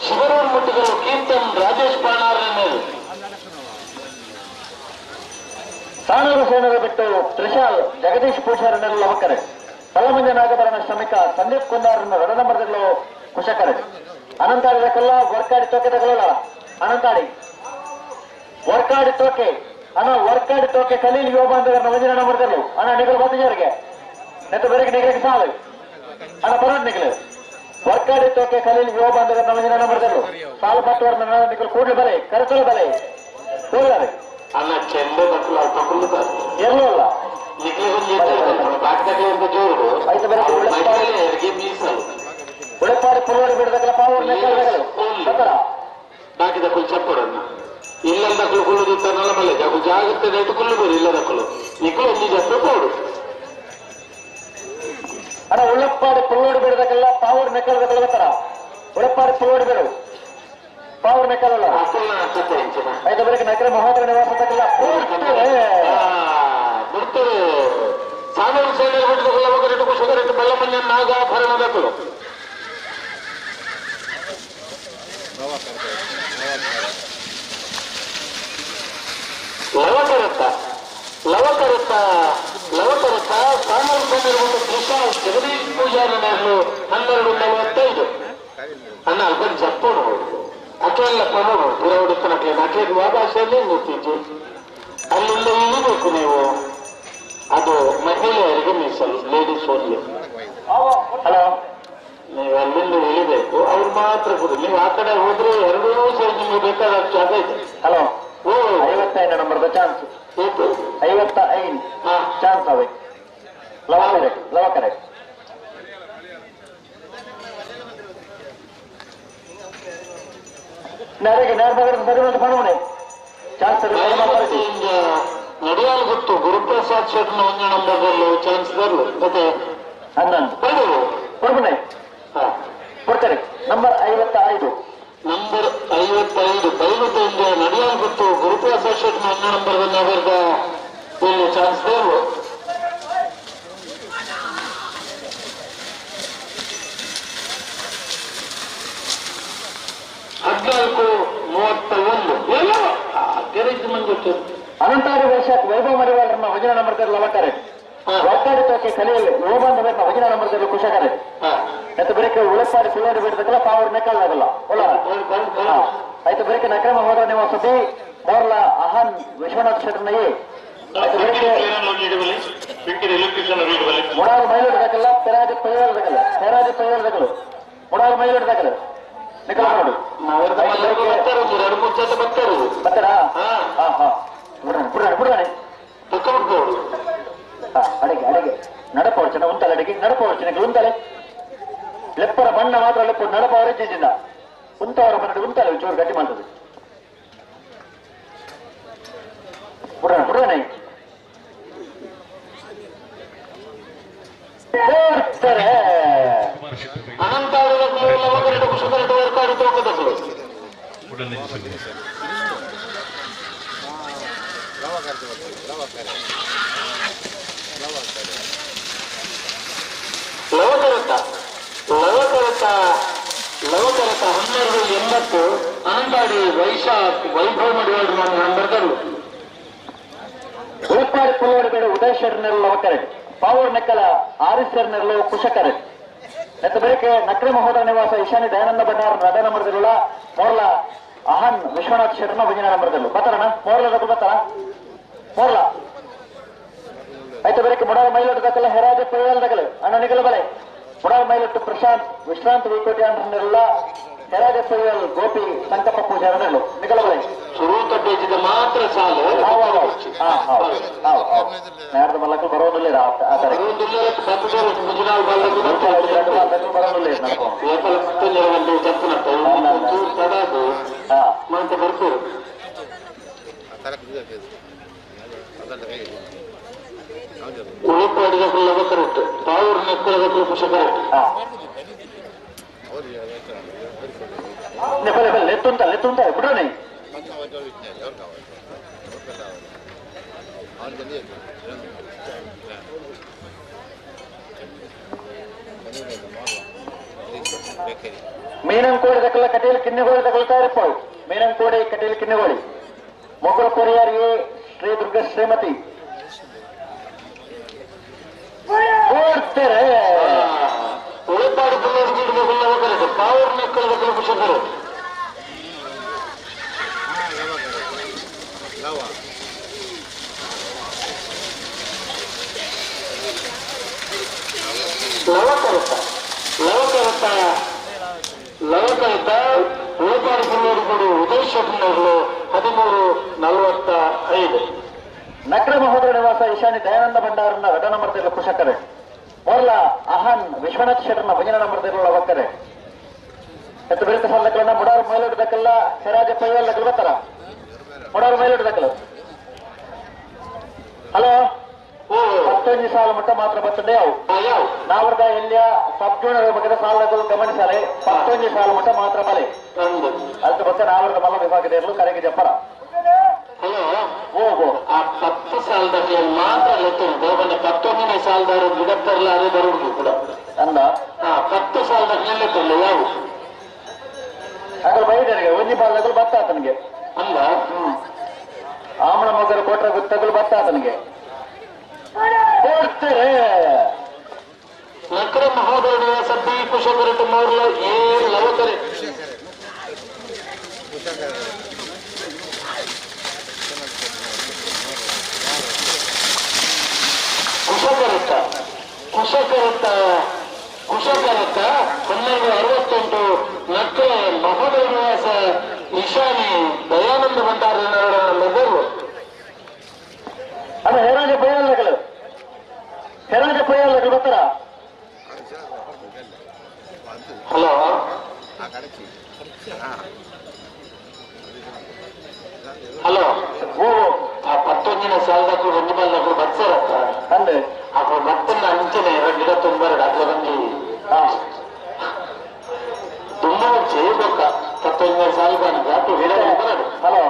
ಶಿಬರೂರು ಮುಟ್ಟಿದರು ಕೀರ್ತನ್ ರಾಜೇಶ್ ಪಾಣಾರನೇರು. ಸಾಣೂರು ಸೇನರ ಬಿಟ್ಟು ತ್ರಿಶಾಲ್ ಜಗದೀಶ್ ಪೂಜಾರನೆಲ್ಲ ಲವಕರೆ ಬಲಮಂಜ ನಾಗಬರನ ಶ್ರಮಿಕ ಸಂದೀಪ್ ಕುಂದಾರನ್ನು ರಡ ನಂಬರ್ದಲ್ಲೂ ಕುಶಕರೆ ಅನಂತಾಡಿ ದಕ್ಕಲ್ಲ ವರ್ಕಾಡಿ ತೋಕೆ ತಗಲಲ್ಲ ಅನಂತಾಡಿ ವರ್ಕಾಡಿ ತೋಕೆ ಅಣ್ಣ ವರ್ಕಾಡಿ ತೋಕೆ ಕಲೀಲ್ ಯುವ ಬಾಂಧವರನ್ನ ವಂಜನ ನಂಬರ್ದಲ್ಲೂ ಅಣ್ಣ ನಿಗಲು ಬತ್ತಿಜರಿಗೆ ನೆತ್ತ ಬೆರಗೆ ನಿಗಲಿಗೆ ಸಾಲು ಅಣ್ಣ ಬರೋದು ನಿಗಲು ವರ್ಕಾಡಿ ತೋಕೆ ಕಲೀಲ್ ಯುವ ಬಾಂಧವರನ್ನ ವಂಜನ ನಂಬರ್ದಲ್ಲೂ ಸಾಲು ಪತ್ತುವರನ್ನ ನಿಗಲು ಕೂಡಲೇ ಬಲೆ ಕರೆತಲು ಬಲೆ ಹೋಗ್ಲಾರೆ ಅಣ್ಣ ಚೆಂಡೆ ದಕ್ಕಲು ಅಲ್ಪ ಕುಲ್ಲುತ್ತಾರೆ ಎಲ್ಲೂ ಅಲ್ಲ ಉಳೆಪಾಡಿ ಪುಲ್ವಾಡಿ ಬಿಡದಕ್ಕಲ್ಲ ಪಾವೂರು ನೆಕ್ಕಲ್ ಸತರ ಬಾಕಿದ ಕುಲ್ ಚಪ್ಪಡನ್ನ ಇಲ್ಲದಕ್ಕಲು ಕುಳ್ಳು ನಲ್ಲ ಮಲ್ಲೆ ಜಾಗ ಜಾಗ್ರತೆ ರೇಟ್ ಕುಳ್ಳು ಬೇರೆ ಇಲ್ಲದಕ್ಕಲು ನಿಕ್ಕಲು ಒಂಜಿ ಜಪ್ಪೆ ಪೋಡು ಅಣ್ಣ ಉಳ್ಳಪ್ಪಾಡಿ ಪುಲ್ಲೋಡಿ ಬೇಡದಕ್ಕೆಲ್ಲ ಪಾವೂರ್ ನೆಕ್ಕಲ್ ಬರ್ತಾರ. ಉಳ್ಳಪ್ಪಾಡಿ ಪುಲ್ಲೋಡಿ ಬೇಡು ಪಾವೂರ್ ನೆಕ್ಕಲ್ಲ ಐದು ಬರೀ ನಗರ ಮಹೋದರ ನಿವಾಸದಕ್ಕೆಲ್ಲ ಬಿಡ್ತಾರೆ. ಸಾಮಾನ್ಯ ಸೇನೆ ಬಿಟ್ಟು ಕುಶಕರೆಟ್ಟು ಬಲ್ಲಮನ್ಯ ನಾಗಾಭರಣದಕ್ಕಲು ಲವಕರತ್ತ ಲವಕರತ್ತ ಲವಕರತ್ತ ಸಾಮಾನ್ಯ ಸೇನೆ ದಿಶಾ ಜಗದೀಶ್ ಪೂಜಾರಿ 12:45. ಅಣ್ಣ ಅಲ್ಪ ಜಪ್ಪೋಡು ಅಕ್ಕೆಲ್ಲ ಪ್ರಮೋಡು ಪುರ ಹೊಡುತ್ತನಕ್ಕೆ ಅಕ್ಕೆಗೆ ವಾಭಾಷೆಯಲ್ಲಿ ನಿಂತಿದ್ದು ಅಲ್ಲಿಂದ ಇಳಿಬೇಕು ನೀವು. ಅದು ಮಹಿಳೆಯರಿಗೆ ಮೀಸಲು, ಲೇಡೀಸ್ ಓನ್ಲಿ. ಹಲೋ, ನೀವು ಅಲ್ಲಿಂದ ಇಳಿಬೇಕು, ಅವ್ರು ಮಾತ್ರ ಕೊಡಿ. ನೀವು ಆ ಕಡೆ ಹೋದ್ರೆ ಎರಡೂ ಸೈಡ್ ನಿಮಗೆ ಬೇಕಾದಷ್ಟು ಜಾಗ ಇದೆ. ಹಲೋ, 55 ನಂಬರ್ದ ಚಾನ್ಸ್ 55 ಚಾನ್ಸ್ ಅವೆ. ಲವ ಕರೆಕ್ಟ್, ಲವ ಕರೆಕ್ಟ್. ನರಗೆ ನೇರ ಬರೋಣ ಚಾನ್ಸ್ ನಡೆಯಲು ಗೊತ್ತು. ಗುರುಪ್ರಸಾದ್ ಶೆಟ್ನ 1 ನಂಬರ್ದಲ್ಲೂ ಚಾನ್ಸ್ ಬರಲು ಮತ್ತೆ 11 ಕೊಡ್ಬನೆ ಕೊಡ್ತಾರೆ. ನಂಬರ್ 55, ನಂಬರ್ 55 ಬೈಲುತ್ತೇಂದ್ರ ನಡೆಯಲು ಗೊತ್ತು. ಗುರುಪ್ರಸಾದ್ ಶೆಟ್ನ 1 ನಂಬರ್ದಲ್ಲಿ ಅವರದ ಇಲ್ಲಿ ಚಾನ್ಸ್ ಬರಲು. ಹದಿನಾಲ್ಕು 31 ಎಲ್ಲ ಕೆರೆಜ್ ಮಂಜು. ಅನಂತಾರಿ ವೈಶಾಖ್ ವೈಭವ ಮರಿವಾಳರನ್ನ ವಜನ ನಂಬರ್ ಲವಕರೆ ಒಟ್ಟಾಡಿ ತೋಕೆ ಕಲಿಯಲ್ಲಿ ಓಬಂದ ವಜನ ನಂಬರ್ ಕುಶಕರೆ ಆಯ್ತು. ಬರೀಕೆ ಉಳಪ್ಪಾಡಿ ಸುಳ್ಳಾಡಿ ಬಿಡ್ಬೇಕಲ್ಲ ಪಾವರ್ ನೆಕ್ಕಲ್ಲಾಗಲ್ಲ ಒಲ್ಲ ಆಯ್ತು. ಬರೀಕೆ ನಕ್ರಮ ಹೋದ ನಿವಾಸ ಬಿ ಮೋರ್ಲಾ ಅಹನ್ ವಿಶ್ವನಾಥ್ ಶೆಟ್ಟರ್ನಯೇ ಆಯ್ತು. ಬರೀಕೆ ಮುಡಾರು ಮೈಲೂರು ದಾಕಲ್ಲ ಪೆರಾಜಿ ಪೈವಾಲ್ ದಾಕಲ್ಲ ಪೆರಾಜಿ ಪೈವಾಲ್ ದಾಕಲು ಮುಡಾರು ಮೈಲೂರು ದಾಕಲು ನಿಕಲ ನೋಡು ಬರ್ತಾರಾ? ಹಾ ಹಾ ಬಿಡ್ರಾಣೆ ಬಿಡ್ರಾಣೆ ಅಡಿಗೆ ಅಡಿಗೆ ನಡಪವರ್ಚನೆ ಉಂಟಲ್ಲ ಅಡಿಗೆ ನಡಪವರ್ಚನೆ ಉಂಟಲೆ ಲೆಪ್ಪರ ಬಣ್ಣ ಮಾತ್ರ ಲೆಪ್ಪ ನಡಪವರ ಜಿಂದ ಉಂಟವರ ಬಣ್ಣ ಉಂಟಲ್ಲ ಚೂರು ಗಟ್ಟಿ ಮಾಡ್ತದೆ. ಬಿಡ್ರಾಣೆ ಬಿಡ್ರಾಣೆ ಲವಕರತ ಲವಕರತ ಲವಕರತ 1280 ಅನಂತಾಡಿ ವೈಶಾಖ್ ವೈಭವ ಮಡಿವಾಡ ನಂಬರ್ಗಳು. ಉಳಪ್ಪಾಡಿ ಪುಲ್ಲೋಡಿ ಉದಯ್ ಶೆಟ್ಟರ್ನೆಲ್ಲ ಲವಕರೆಟ್ ಪಾವೂರ್ ನೆಕ್ಕಲ ಆರಿಸರ್ನೆಲ್ಲ ಕುಶಕರೆಟ್ ನೆತ್ತ ಬಳಿಕೆ ನಕ್ರಿ ಮಹೋದರ ನಿವಾಸ ಈಶಾನ್ಯ ದಯಾನಂದ ಭಂಡಾರ ರಡ ನಂಬರ್ದಲ್ಲ ಮೋರ್ಲಾ ಅಹನ್ ವಿಶ್ವನಾಥ್ ಶೆಟ್ಟರ್ನ ಭಜನ ನಂಬರ್ದಲ್ಲೂ ಬರ್ತಾರಣ್ಣ. ಮೋರ್ಲಾ ಬರ್ತಾರ ಮೋರ್ಲಾ ಆಯ್ತು. ಬಳಿಕ ಮುಡಾರ ಮೈಲೊಟ್ಟು ದಾಖಲೆ ಹೆರಾಜ ಪೈವಾಲ್ ದಾಖಲೆ ಅಣ್ಣ ನಿಗಲ ಬಲೆ ಮುಡಾರ ಮೈಲೊಟ್ಟು ಪ್ರಶಾಂತ್ ವಿಶ್ರಾಂತ್ ವಿಕೋಟಿ ಅಂಡ್ರನ್ನೆಲ್ಲ ಹೆರಾಜ ಪೈವಾಲ್ ಗೋಪಿ ಸಂಕಪ್ಪ ಪೂಜಾರನೆಲ್ಲ ನಿಗಲ ಬಲೆ ಸುರೂತ ಬೇಜಿದ ಮಾತ್ರ ಸಾಲು. ನೇರದ ಮಲ್ಲಕ್ಕೂ ಬರೋದಿಲ್ಲ ಆ ತರ ಬರ್ತೇವೆ. ಉಳುಪಾಡಿದ ಲವಕರೆಟ್ ಪಾವೂರ್ ನೆಕ್ಕಲದ ಕುಶಕರೆಟ್ ಲೆತ್ತುಂತ ಲೆತ್ತುಂತ ಬಿಡ್ರಿ. ಮೀನಂಕೋಡಿ ದಕ್ಕಲ ಕಟೀಲ್ ಕಿನ್ನಿಗೋಳಿ ತಗೊಳ್ತಾ ಇರಪ್ಪ. ಮೀನಂಕೋಡಿ ಕಟೀಲ್ ಕಿನ್ನಿಗೋಳಿ ಮೊಗಲ ಕೊರಿಯರ್ ಎ ಶ್ರೀ ದುರ್ಗ ಶ್ರೀಮತಿ ಓಡ್ತಾರೆ. ಉಳುಪಾಡಿ ಪಾವೂರ್ ನೆಕ್ಕಲದ ಕುಶಕರು ಲವಕರತ ಲವಕರತ ಲವಕರತ ಉಳುಪಾಡಿ ಪುಲ್ಲೋಡಿ ಉದಯ್ ಶೆಟ್ಟರ್ನವರು 13:45. ನಕ್ರ ಮಹೋದರ ನಿವಾಸ ಈಶಾನ್ಯ ದಯಾನಂದ ಭಂಡಾರನ್ನ ರಡ ನಂಬರ್ ಕುಶಕರೆ ಮೋರ್ಲಾ ಅಹನ್ ವಿಶ್ವನಾಥ್ ಶೆಟ್ಟರ್ನ ಭಜನ ನಂಬರ್ ಲವಕರೆ ಎತ್ತು ಬೆರೆತ ಸಲ್ಲಕ್ಕಲನ್ನ ಮುಡಾರು ಮೈಲೋಡು ದಕ್ಕಲ್ಲ ಹೆರಾಜ ಪೈವಾಲ್ ದಕ್ಕಲು ಬರ್ತಾರ. ಬತ್ತಂದೆ ಯಾವು ಯಾವ ನಾವರ್ದ ಎಲ್ಲಿಯ ಸಬ್ ಜೂನಿಯರ್ ವಿಭಾಗದ ಸಾಲಗಳು ಗಮನಿಸಲೆ 11 ಸಾಲು ಮಟ್ಟ ಮಾತ್ರ ಬಲೆ ಅಲ್ತ ಬಕ್ಕ ನಾವರ್ದ ಮಲ್ಲ ವಿಭಾಗದ ಇರಲು ಕರೆಗೆ ಜಪ್ಪರ ಹಲೋ ಓ ಆ 10 ಸಾಲದಲ್ಲಿ ಮಾತ್ರ ಲೆಕ್ಕ ಬಂದ 11ನೇ ಸಾಲದವರು ಗಿಡತ್ತರ್ಲಾರೆ ಬರುವುದು ಕೂಡ ಅಂದ 10 ಸಾಲದಲ್ಲಿ ಲೆಕ್ಕಲ್ಲ ಯಾವ ಅಗಲ್ ಬೈದರಿಗೆ ಒಂಜಿ ಬಾಲಗಳು ಬತ್ತ ಆತನಿಗೆ ಅಲ್ಲ ಆಮಣ ಮಗರ ಕೋಟ್ರ ಗುತ್ತಗಳು ಬತ್ತ ಆತನಿಗೆ ಕೊಡ್ತಾರೆ ನಕರ ಮಹೋದಯ ಸದ್ದಿ ಕುಶಕರಟ ಮೌರ್ಲ ಏ ಲವಕರೆ ಕುಶಕರತ್ತ ಕುಶಕರತ್ತ ಕುಶಕರತ್ತ 1268 ನಕರ ಮಹೋದಯ ನಿವಾಸ ಇಶಾನಿ ದಯಾನಂದ ಭಂಡಾರ ಮೆದರು ಅಣ್ಣ ಹೇರಾಜ ಪಯ್ಯಲ್ಲಗಳು ಹೇರಾಜ ಪಯ್ಯಲ್ಲಗಳು ಬರ್ತಾರ ಹಲೋ ಹಲೋ ಓ ಆ 11ನೇ ಸಾಲದಕ್ಕೂ ಒಂದು ಬಾಲಕ್ಕೂ ಬತ್ಸರತ್ತ ಅಂದೆ ಅప్పుడు ಮತ್ತನ್ನ ಅಂಚನೆ ಗಿಡ ತುಂಬರಡು ಅದ್ರ ಬಂದು ತುಂಬ చేయబొక్క 11ನೇ ಸಾಲದಾನ ಅటు ಗಿಡ ತುಂಬರಡು ಹಲೋ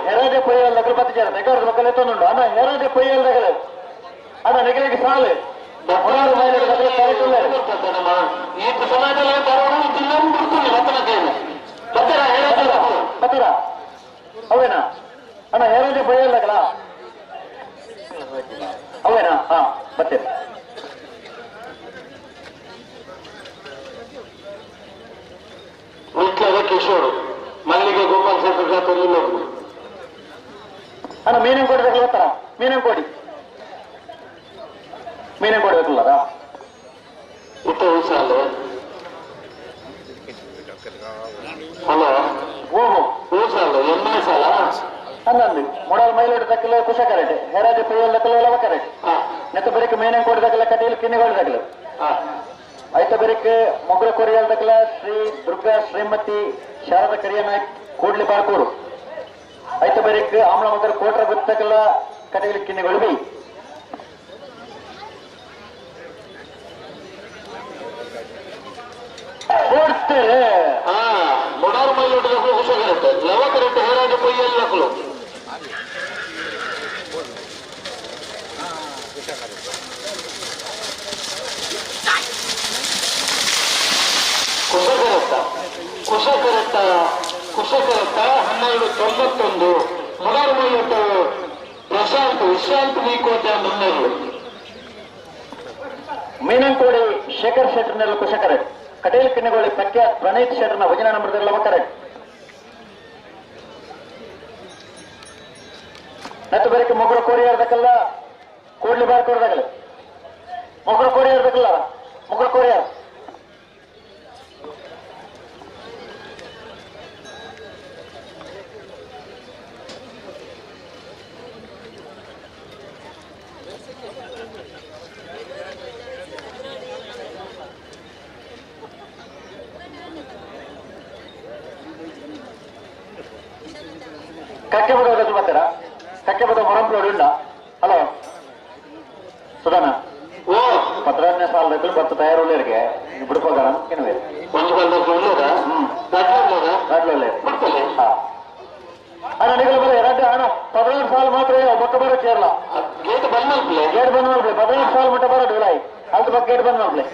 ಹೆರಾಜ ಪೊಯ್ಯಲ್ಲಗಳು ಬತ್ತಿದ್ದಾರೆ ನೆಗರದ ಮಕ್ಕಳು ಎತ್ತೊಂದುಂಡು ಅಣ್ಣ ಹೆರಾಜ ಪೊಯ್ಯಲ್ಲಗಳು ಅಣ್ಣ ನೆಗಲಿಗೆ ಸಾಲು ಬತ್ತರ ಅವೇನಾ ಅಣ್ಣ ಹೆರಾಜ ಪೊಯ್ಯಲ್ಲಗಳ ಅವೇನಾ ಹಾ ಬತ್ತೀರಿ ವಿಟ್ಲದ ಕಿಶೋರ್ ಮಲ್ಲಿಗೆ ಗೋಪಾಲ್ ಶೆಟ್ಟರ್ ತೊಂದಿಲ್ಲ ಅಣ್ಣ ಮೀನಂಕೋಡಿ ತಗೊಳ್ಳಿ ಬರ್ತಾರ ಮೀನಂಕೋಡಿ ಮೀನಂಕೋಡಿ ಬೇಕಲ್ಲದ ಇತ್ತ ಸಾಲು ಹಲೋ ಓಹೋ ಸಾಲು ಎಮ್ಮೆ ಸಾಲ ಅನ್ನಂದು ಮೊಡಲ್ ಮೈಲೋಡಿ ತಕ್ಕಲು ಕುಶ ಕರೆಟ್ ಹೆರಾಜ ಪೈಯಲ್ ತಕ್ಕಲು ಲವ ಕರೆಟ್ ನೆತ್ತ ಬೆರಕೆ ಮೀನಂಕೋಡಿ ತಕ್ಕಲ ಕಟೀಲ್ ಕಿನ್ನಿಗೋಡಿ ತಕ್ಕಲು ಐತ ಬೆರಕೆ ಮೊಗ್ರ ಕೊರಿಯಲ್ ತಕ್ಕಲ ಶ್ರೀ ದುರ್ಗಾ ಶ್ರೀಮತಿ ಶಾರದಾ ಕರಿಯನಾಯಕ್ ಕೂಡ್ಲಿ ಬಾರ್ಕೂರು ಐತ ಬೆರಕೆ ಆಮ್ಲ ಮಗರ ಕೋಟ್ರ ಗುತ್ತಕಲ ಕಟೀಲ್ ಕಿನ್ನಿಗಳು ಬಿ ಕೊಡ್ತಾರೆ ಮೊಡಾರ್ ಮೈಲೋಡಿ ತಕ್ಕಲು ಕುಶ ಕರೆಟ್ ಲವ ಕರೆಟ್ ಹೇರಾಜ ಪೈಯಲ್ ತಕ್ಕಲು ಕುಶಕರತ್ತ ಕುಶಕರತ್ತ ಕುಶಕರತ್ತ 1291 ಮೊಡಾರ್ ಮೈಲೋಟು ಪ್ರಶಾಂತ್ ವಿಶ್ರಾಂತ್ ವೀಕೋಟೆ ಮುನ್ನೇರು ಮೀನಂಕೋಡಿ ಶೇಖರ್ ಶೆಟ್ಟರ್ನೆಲ್ಲ ಕುಶಕರೆಟ್ ಕಟೇಲ್ ಕಿನ್ನಿಗೋಳಿ ಪ್ರಖ್ಯಾತ್ ಪ್ರಣೀತ್ ಶೆಟ್ಟರ್ನ ವಜನ ನಂಬರ್ದಲ್ಲ ಕರೆಕ್ಟ್ ನತ್ತು ಬೆರಕೆ ಮೊಗ್ರ ಕೋರಿಯಾರ್ದಕ್ಕಲ್ಲ ಕೂಡ್ಲಿ ಬಾರ್ ಕೋರ್ದಾಗಲ್ಲ ಮೊಗ್ರ ಕೋರಿಯಾರ್ದಕ್ಕಲ್ಲ ಮೊಗ್ರ ಕೋರಿಯಾರ್ ಕಕ್ಕೆ ಬರೋದಕ್ಕೆ ಬರ್ತಾರಾ ಕಕ್ಕೆ ಬದ ಮೊರಂಪ್ಲೋಡು ಇಲ್ಲ ಹಲೋ ಸುಧಾನ ಓ 16ನೇ ಸಾಲದಲ್ಲಿ ಬತ್ತ ತಯಾರುಳ್ಳರಿಗೆ ಬಿಡ್ಕೋಗಾರ ಕಿನ್ವೆ ಒಂದು ಬಾಲಕ್ಕೂ ಉಳ್ಳದ ರಡ್ಲಲ್ಲೇ ಅಣ್ಣ ನಿಗಲ ಬರ ರಡ್ಡ ಅಣ್ಣ 16 ಸಾಲ ಮಾತ್ರ ಬೊಕ್ಕ ಬರೋ ಕೇರಳ ಗೇಟ್ ಬಂದ್ ಮಲ್ಪಲೆ ಗೇಟ್ ಬಂದ್ ಮಲ್ಪಲೆ 16 ಸಾಲ ಮಟ್ಟ ಬರೋ ಡುಲಾಯಿ ಅಲ್ತ ಬಕ್ಕ ಗೇಟ್ ಬಂದ್ ಮಲ್ಪಲೆ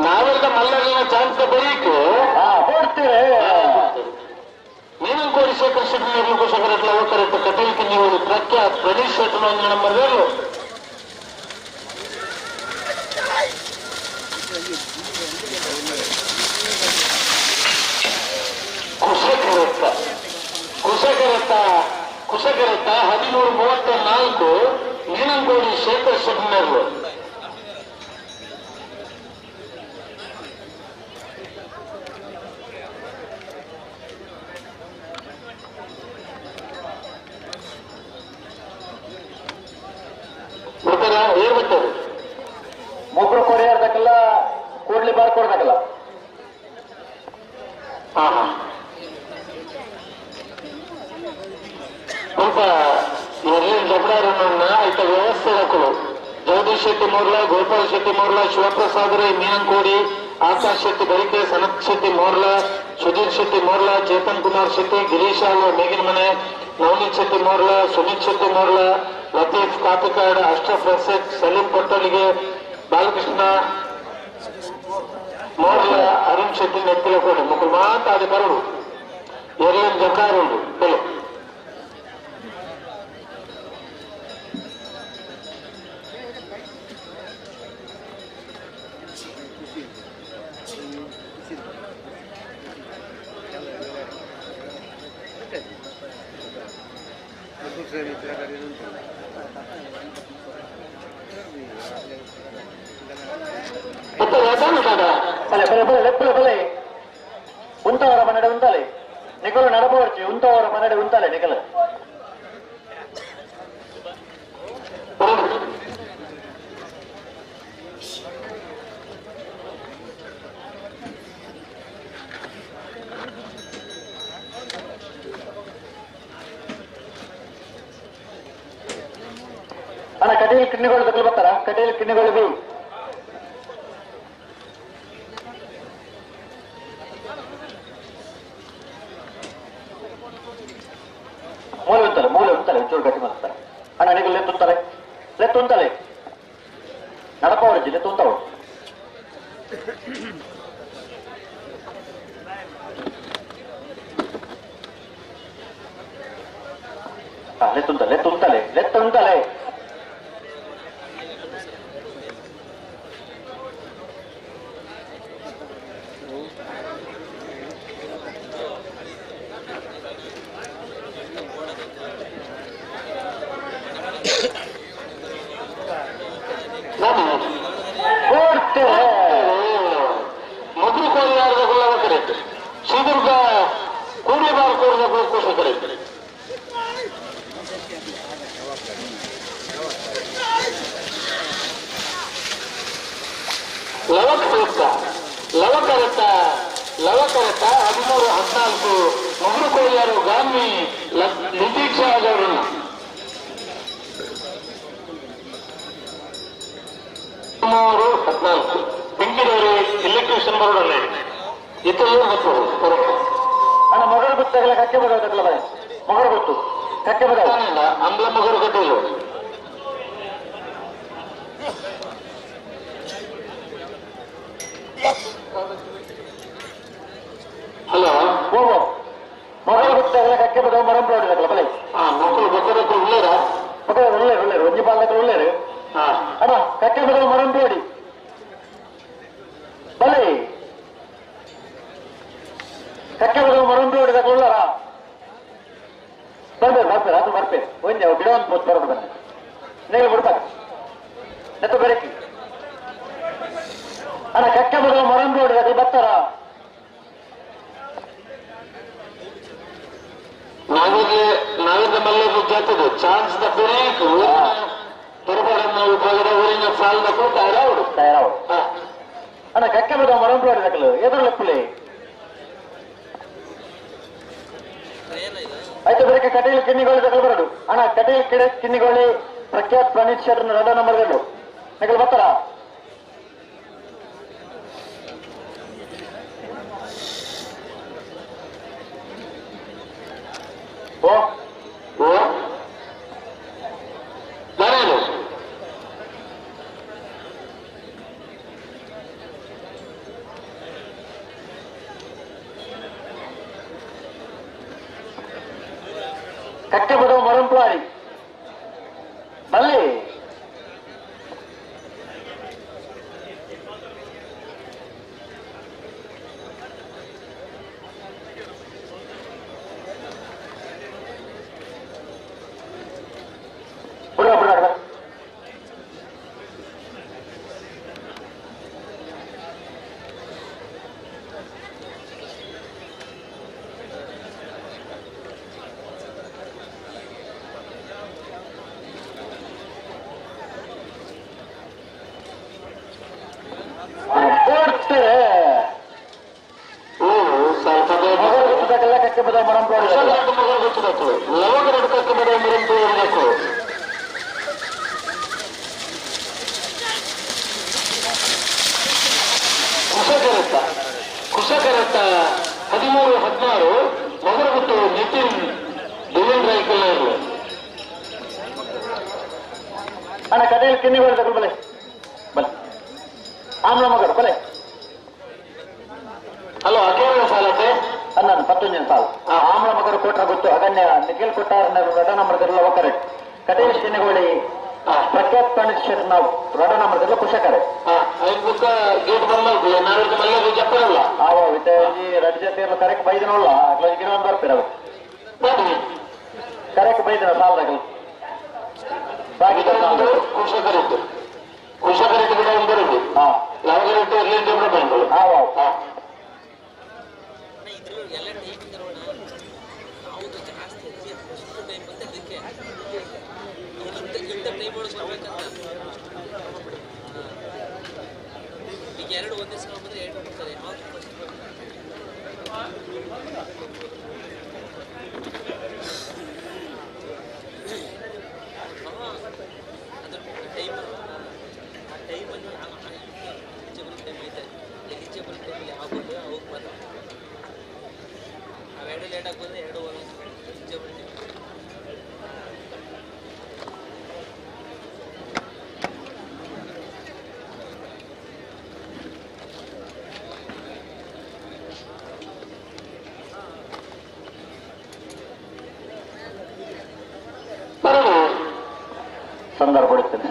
ನಾವೆಲ್ಲ ಮಲ್ಲರಿನ ಚಾನ್ಸ್ ಬರೀಕು ಕೊಡ್ತೀರಿ ಮೀನಂಕೋಡಿ ಶೇಖರ್ ಶೆಟ್ಟಿ ಕುಶಕರಟ್ಲ ಕರೆಕ್ಟ್ ಕಟೀಲ್ ಕಿನ್ನಿಗಳು ಪ್ರಖ್ಯಾತ್ ಪ್ರಣೀಶ್ ಶೆಟ್ಟರ್ ಒಂದು ನಂಬರ್ ವೇರು ಕುಶಕರತ್ತ ಕುಶಕರತ್ತ ಕುಶಕರತ್ತ 1334 ಮೀನಂಕೋಡಿ ಶೇಖರ್ ಶೆಟ್ಟರ್ ಮೊಗ್ರು ಕೊರಿಯಾರ್ದಕ್ಕೆಲ್ಲ ಕೂಡ್ಲಿ ಬಾರ್ ಕೊಡ್ದಕ್ಕಲ್ಲ ಹಾ ಹಾ ಸ್ವಲ್ಪ ವ್ಯವಸ್ಥೆ ಜಗದೀಶ್ ಶೆಟ್ಟಿ ಮೋರ್ಲಾ, ಗೋಪಾಲ್ ಶೆಟ್ಟಿ ಮೋರ್ಲಾ, ಶಿವಪ್ರಸಾದ್ ರೈ ಮೀನಂಕೋಡಿ, ಆಕಾಶ್ ಶೆಟ್ಟಿ ಬರಿಕೆ, ಸನತ್ ಶೆಟ್ಟಿ ಮೋರ್ಲಾ, ಸುಧೀರ್ ಶೆಟ್ಟಿ ಮೋರ್ಲಾ, ಚೇತನ್ ಕುಮಾರ್ ಶೆಟ್ಟಿ, ಗಿರೀಶ್ ಆಲ್ವ ಮೇಗಿನಮನೆ, ನವನೀತ್ ಶೆಟ್ಟಿ ಮೋರ್ಲಾ, ಸುಮಿತ್ ಶೆಟ್ಟಿ ಮೋರ್ಲಾ, ಲತೀಫ್ ಕಾಪಿಕಾಡ್, ಅಶ್ರಫ್ ರಸೀದ್, ಸಲೀಂ ಕೊಟ್ಟಳಿಗೆ, ಬಾಲಕೃಷ್ಣ ಮೋರ್ಲಾ, ಅರುಣ್ ಶೆಟ್ಟಿ ನೆತ್ತಿಲಕೋಡಿ ಮುಕ್ಕಳು ಮಾತಾಡಿ ಬರಡು ಎರ್ಲಿನ್ ಜಕಾರುಂಡು ಬಲೆ. ಬಲೆ ಬಲೆ ಬಲೆ ಲೆಪ್ಪಲೆ ಬಲೆ ಉಂತವರ ಮನೆಡೆ ಉಂತಾಲೆ ನಿಕಲು ನಡಪವರ್ಚಿ ಉಂತವರ ಮನೆಡೆ ಉಂತಾಲೆ ನಿಕಲು ಅಣ್ಣ ಕಟೀಲ್ ಕಿಣ್ಣಿಗಳು ತಗೊಳ್ಳಿ ಬರ್ತಾರ ಕಟೀಲ್ ಕಿಣ್ಣಿಗಳು ಬಿ ಮೂಲೆ ಉಂತಲೆ ಮೂಲೆ ಉಂತಲೆ ಚೂರು ಗಟ್ಟಿ ಮಾಡ್ತಾರೆ ಅಣ್ಣ ನೀವು ಲೆತ್ತುಂತಾರೆ ಲೆತ್ತುಂತಲೆ ನಡಪವರ್ಜಿ ಲೆತ್ತುಂತವು ಲೆತ್ತುಂತಲೆ ಲೆತ್ತುಂತಲೆ ಲೆತ್ತುಂತಲೆ ಮೊದಲು ಕೋರಿಯಾರದ ಕರೆಕ್ಟ್ ಶ್ರೀದುರ್ಗ ಕೂಡ್ಲಿಬಾರ್ ಕೋರಿದ ಕರೆಕ್ಟ್ ಲವಕರತ ಲವಕರತ 13 14 ಮೊಗರು ಕೋರಿಯಾರು ಗಾಮಿ ನಿತೀಕ್ಷಾ ಅವರನ್ನು 3 14 ಬೆಂಗಳೂರು ಎಲೆಕ್ಟ್ರಿಷಿಯನ್ ಬರೋಡಲ್ಲ ಇತರರು ಗೊತ್ತು ಅಣ್ಣ ಮೊಗರು ಗೊತ್ತಾಗಲ್ಲ ಕಕ್ಕೆ ಬರೋದಲ್ಲ ಬಾಯ್ ಮೊಗರು ಗೊತ್ತು ಕಕ್ಕೆ ಬರೋಲ್ಲ ಅಂಬ್ಲ ಮೊಗರು ಗೊತ್ತಿಲ್ಲ ಹಲೋ ಹೋಗೋ ಮೊಗರು ಗೊತ್ತಾಗಲ್ಲ ಕಕ್ಕೆ ಬರೋ ಮರಂಪ್ರೋಡಲ್ಲ ಬಲೆ ಹಾ ಮಕ್ಕಳು ಗೊತ್ತದಕ್ಕೆ ಉಳ್ಳೇರ ಮಕ್ಕಳು ಒಳ್ಳೆ ಒಳ್ಳೆ ಒಂಜಿ ಪಾಲಕರು ಒಳ್ಳೇರು ಅಣ್ಣ ಕಕ್ಕೆ ಬರೋ ಮರಂಪ್ರೋಡಿ ಬಲೆ ಕಕ್ಕೆ ಬರೋ ಮರಂಪ್ರೋಡಿ ಉಳ್ಳಾರ ಬರ್ಬೇರು ಬರ್ಬೇರು ಅದು ಬರ್ಬೇರು ಒಂದೇ ಗಿಡ ಒಂದು ಪೋತ್ ಬರೋದು ಬನ್ನಿ ನೇಗಿಲು ಬಿಡ್ಬೇಕು ನೆತ್ತ ಬೆರಕಿ ಅಣ್ಣ ಕಕ್ಕೆ ಬರೋ ಮರಂಪ್ರೋಡಿ ಬರ್ತಾರ ನಾವಿಂದ ಮಲ್ಲದ ಜಾತದೆ ಚಾನ್ಸ್ the break ಹೊರಬಡನ್ನ ವಿಭಾಗದ ಊರಿನ ಸಾಲಿನ ಕೂಡ ತಯಾರಾವಡು ತಯಾರಾವಡು ಅಣ್ಣ ಕಕ್ಕೆ ಬರೋ ಮರಂಪ್ರೋಡಿ ದಕ್ಕಲು ಎದುರು ಲೆಪ್ಪುಲಿ ಆಯ್ತು ಬೆರಕೆ ಕಟೀಲ್ ಕಿನ್ನಿಗೋಳಿ ದಕ್ಕಲು ಬರೋದು ಅಣ್ಣ ಕಟೀಲ್ ಕಿಡೆ ಕಿನ್ನಿಗೋಳಿ ಪ್ರಖ್ಯಾತ್ ಪ್ರಣೀತ್ ಶೆಟ್ಟರ್ ಎರಡೋ ನಂಬರ್ಗಳು ನಕಲು ಬರ್ತಾರ ಓ ಓ ಬರೋದು ಕಕ್ಕೆ ಬಿಡುವ ಮರಂಪ್ಲಾಡಿ ಬಲ್ಲಿ ಬಿಡ ಬಿಡ ಅಣ್ಣ ಕಡೆಯಲ್ಲಿ ಕಿನ್ನಿಗಳು ತಗೊಳ್ಳಿ ಬಲೆ ಬಲೆ ಆಮ್ಲ ಮಗರು ಬಲೆ ಹಲೋ ಅಕೇಳ ಸಾಲತ್ತೆ ಅನ್ನ ಪತ್ತೊಂದಿನ ಸಾಲು ಆಮ್ಲ ಮಗರು ಕೋಟ್ರ ಗೊತ್ತು ಅಗನ್ಯ ನಿಖಿಲ್ ಕೊಟ್ಟಾರ ರಡ ನಂಬರ್ದೆಲ್ಲ ಒಕ್ಕರೆ ಕಟೇಲ್ ಕಿನ್ನಿಗೋಳಿ ಪ್ರಖ್ಯಾತ್ ಪಂಡಿತ್ ಶೆಟ್ ನಾವು ರಡ ನಂಬರ್ದೆಲ್ಲ ಕುಶಕರೆ ಬುಕ್ಕ ಗೇಟ್ ಬಂದ್ ನಾಲ್ಕು ಮಲ್ಲ ಜಪ್ಪರಲ್ಲ ಆವ ವಿದ್ಯಾಜಿ ರಡ್ ಜೊತೆ ಕರೆಕ್ಟ್ ಬೈದನಲ್ಲ ಅಕ್ಲ ಗಿಡ ಬರ್ತೀರ ಕರೆಕ್ಟ್ ಬೈದನ ಸಾಲದಾಗಲು ಕುಶಕರಿಟ್ಟು ಕುಶಕರಿಟ್ಟು ಗಿಡ ಒಂದು ಬರುದು ಲವಗರಿಟ್ಟು ಎಲ್ಲಿಂದ ಬಂದು ಈಗ ಎರಡು ಒಂದೇ ಸಲ ಬಂದ್ರೆ ಎರಡು ಹೋಗ್ತಾರೆ ಯಾವ್ದು ಫಸ್ಟ್ ಅದು ಟೈಮ್ ಆ ಟೈಮನ್ನು ಎಲಿಜಿಬಲ್ ಟೈಮ್ ಐತೆ ಎಲಿಜಿಬಲ್ ಟೈಮಲ್ಲಿ ಯಾವ ಬಂದ್ರೆ ಅವಾಗ ಬರ್ತವೆ ಅವೆರಡು ಲೇಟಾಗಿ ಬಂದರೆ ಎರಡು ಎಲಿಜಿಬಲ್ ಟೈಮ್. ಸಂದರ್ಭ ಕೊಡುತ್ತೇನೆ.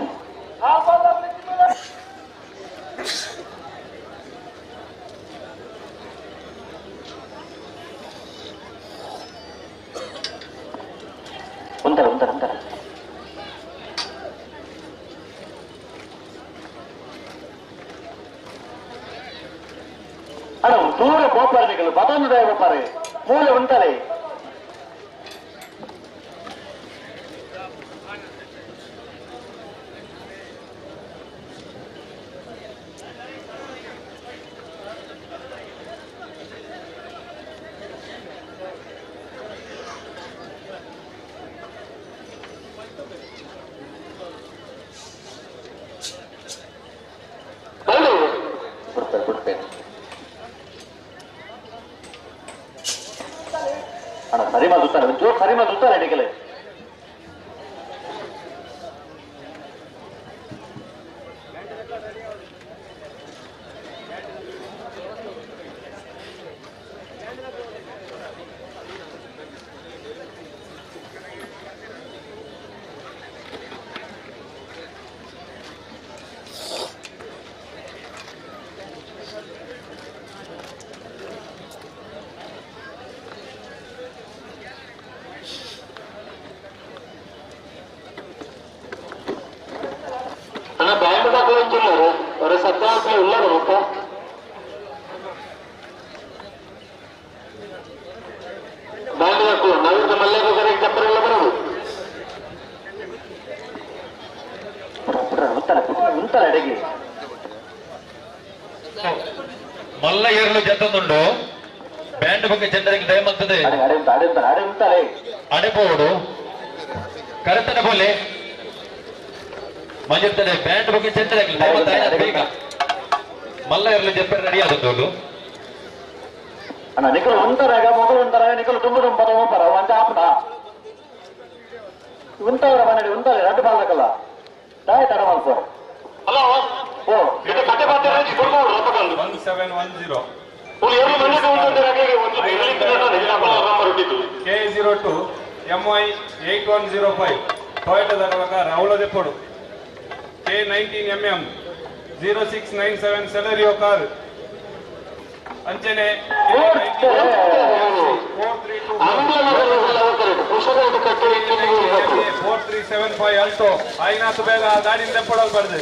ಒಂದರ ಒಂದರ ಒಂದರ ಅಣ್ಣ ದೂರ ಗೋಪಾರನಿಗಳು ಬದೊಂದು ದಯ ಗೋಪಾರೆ ಮೂಲೆ ಉಂಟಲೆ ಬಿಡ್ತಾರೆ ಬಿಡ್ತೇನೆ ಅಣ್ಣ ಸರಿ ಮಾತಾಡ್ತಾರೆ ಒಂಚೂರು ಸರಿ ಮಾತಾಡ್ತಾರೆ ಅಡಿಗೆಲೆ ಅಣ್ಣ ಬ್ಯಾಂಡ್ ದಾಖಲೆ ಅವರ ಸದ್ಯ ಉಳ್ಳಾರ ಮತ್ತ ಬ್ಯಾಂಡ್ ದಾಖಲು ನಾವಿಂದ ಮಲ್ಯಾಗ ಕರೆಕ್ಟ್ ಜಪ್ಪರೆಲ್ಲ ಬರೋದು ಉಂಟಲ್ಲ ಅಡಿಗೆ ಮಲ್ಲ ಏರಲು ಜತ್ತೊಂದುಂಡು ಬ್ಯಾಂಡ್ ಬಗ್ಗೆ ಜನರಿಗೆ ಟೈಮ್ ಆಗ್ತದೆ ಅಡೆಪೋಡು ಕರೆತನ ಬೋಲೆ ಮಂಜಿರ್ತದೆ ಬ್ಯಾಂಡ್ ಬಗ್ಗೆ ಚೆಂದರಾಗಲಿ ಟೈಮ್ ಬೇಗ ಮಲ್ಲ ಏರಲು ಜಪ್ಪರೆ ರೆಡಿ ಆದದ್ದು ಅಣ್ಣ ನಿಖಲು ಉಂಟರಾಗ ಮೊದಲು ಉಂಟರಾಗ ನಿಖಲು ತುಂಬ ತುಂಬ ಹೋಗ್ತಾರ ಅಂಚ ಆಪಡ ಉಂಟವರ ಮನೆಯಲ್ಲಿ ಉಂಟಲ್ಲ ರಡ್ಡು ಬಾಲ್ದಕ್ಕಲ್ಲ ತಾಯಿ ತಡ ಮಾಡ್ತಾರೆ ಹಲೋ ಓ ಇದು ಕತೆ 1710 K02 MY 8105 Toyota ದಗಲಕ Rahul ದೆಪ್ಪಡು K19 MM 0697 Celerio car ಅಂಚನೆ K19 4375 Alto ಐನಾಥ್ ಬೇಗ ಗಾಡಿನ ದೆಪ್ಪಡೋದು ಬರ್ದೆ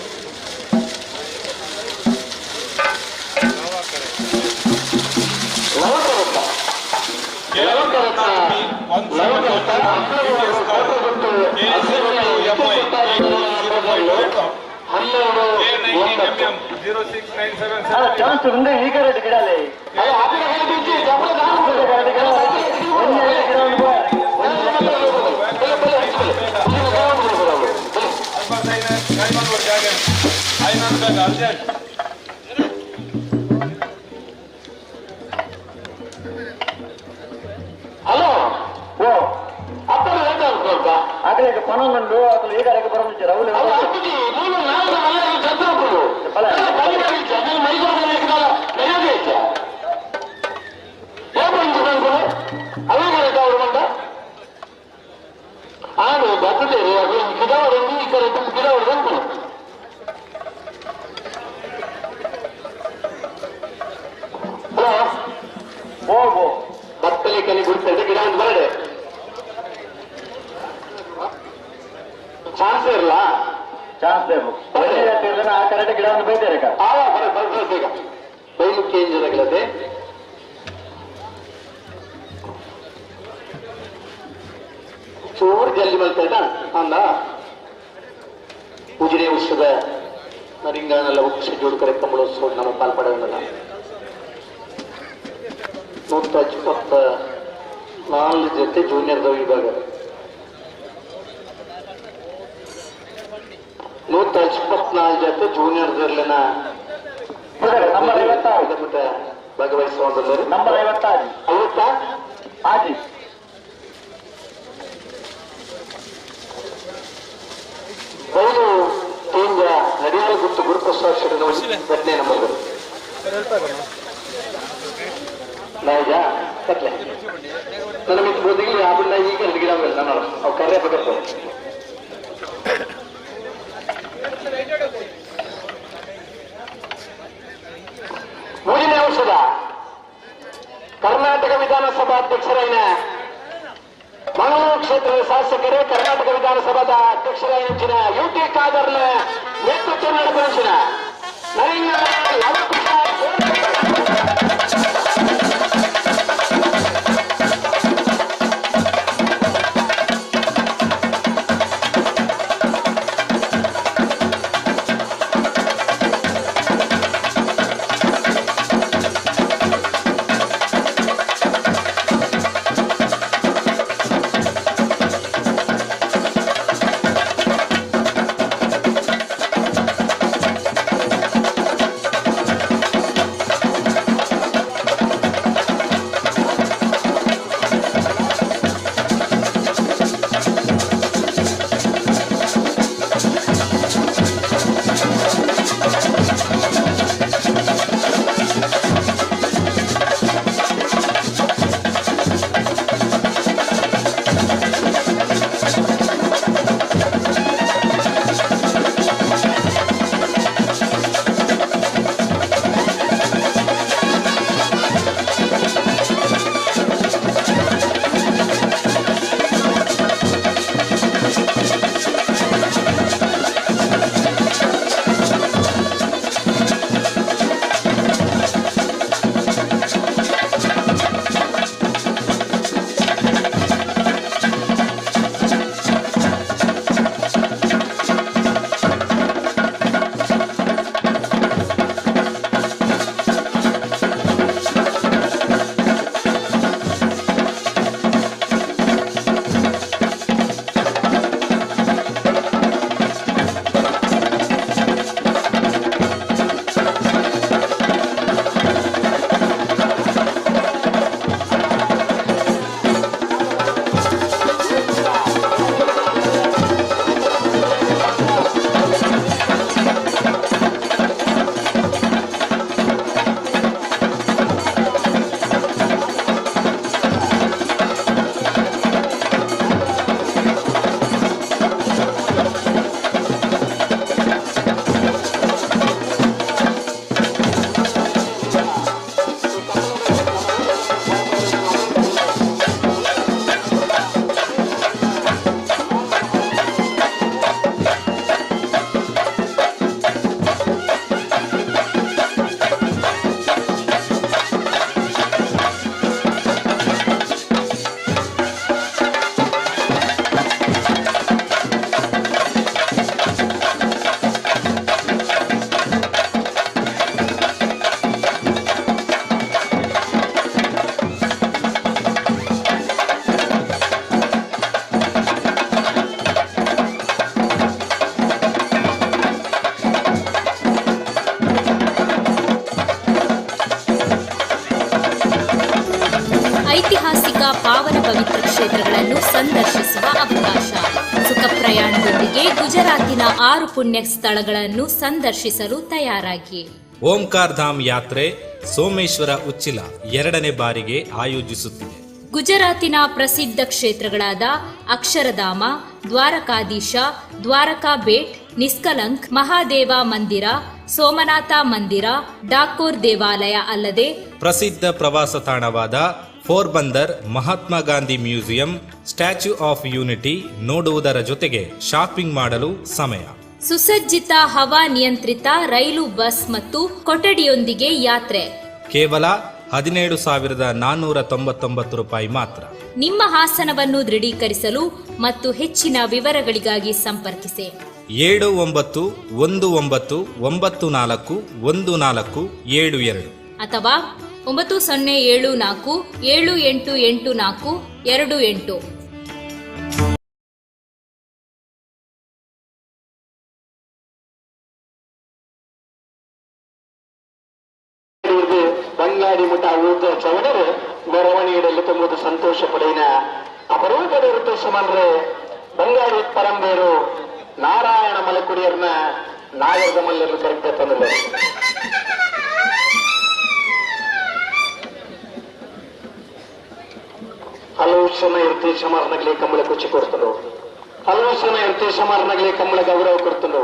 ಚಾನ್ಸ್ ಉಂಡೆ ಈಗ ರೆಡ್ಡಿ ಗಿಡಲೆ ಅರ್ಜೆಂಟ್ ಹಲೋ ಓ ಅಪ್ಪನ ಹೇಳ್ತಾ ಆಗಲೇ ಪನೊಂದುಂಡು ಅಸಲು ಐತಿಹಾಸಿಕ ಪಾವನ ಪವಿತ್ರ ಕ್ಷೇತ್ರಗಳನ್ನು ಸಂದರ್ಶಿಸುವ ಅವಕಾಶ. ಸುಖ ಪ್ರಯಾಣದೊಂದಿಗೆ ಗುಜರಾತಿನ 6 ಪುಣ್ಯ ಸ್ಥಳಗಳನ್ನು ಸಂದರ್ಶಿಸಲು ತಯಾರಾಗಿ. ಓಂಕಾರ್ ಧಾಮ್ ಯಾತ್ರೆ ಸೋಮೇಶ್ವರ ಉಚ್ಚಿಲ 2ನೇ ಬಾರಿಗೆ ಆಯೋಜಿಸುತ್ತಿದೆ. ಗುಜರಾತಿನ ಪ್ರಸಿದ್ಧ ಕ್ಷೇತ್ರಗಳಾದ ಅಕ್ಷರಧಾಮ, ದ್ವಾರಕಾಧೀಶ, ದ್ವಾರಕಾ ಬೇಟ್, ನಿಷ್ಕಲಂಕ್ ಮಹಾದೇವ ಮಂದಿರ, ಸೋಮನಾಥ ಮಂದಿರ, ಡಾಕೋರ್ ದೇವಾಲಯ ಅಲ್ಲದೆ ಪ್ರಸಿದ್ಧ ಪ್ರವಾಸ ತಾಣವಾದ Porbandar, Mahatma Gandhi museum, statue of unity ನೋಡುವುದರ ಜೊತೆಗೆ ಶಾಪಿಂಗ್ ಮಾಡಲು ಸಮಯ. ಸುಸಜ್ಜಿತ ಹವಾ ನಿಯಂತ್ರಿತ ರೈಲು, ಬಸ್ ಮತ್ತು ಕೊಠಡಿಯೊಂದಿಗೆ ಯಾತ್ರೆ ಕೇವಲ 17,499 ರೂಪಾಯಿ ಮಾತ್ರ. ನಿಮ್ಮ ಹಾಸನವನ್ನು ದೃಢೀಕರಿಸಲು ಮತ್ತು ಹೆಚ್ಚಿನ ವಿವರಗಳಿಗಾಗಿ ಸಂಪರ್ಕಿಸಿ 79 19 94 14 72 ಅಥವಾ 9074 7884 28. ಬಂಗಾಡಿ ಮುಟ್ಟ ಊಟ ಚವಣರು ಮೆರವಣಿಗೆಯಲ್ಲಿ ತುಂಬುದು ಸಂತೋಷ ಪಡೆಯಿನ ಅಪರೂಪದ ಋತು ಬಂಗಾಡಿ ಪರಂಬೇರು ನಾರಾಯಣ ಮಲಕುಡಿಯರ್ನ ನಾಗರದ ಮಲ್ಲರು ಕರೆಕ್ಟ್ ತಂದರು. ಹಲವು ಜನ ಇರ್ತಿ ಸಮಾರನಗಲಿ ಕಂಬಳ ಕುಚ್ಚಿ ಕೊಡ್ತರು, ಹಲವು ಜನ ಇರ್ತಿ ಸಮಾರನಗಲಿ ಕಂಬಳ ಗೌರವ ಕೊಡ್ತರು,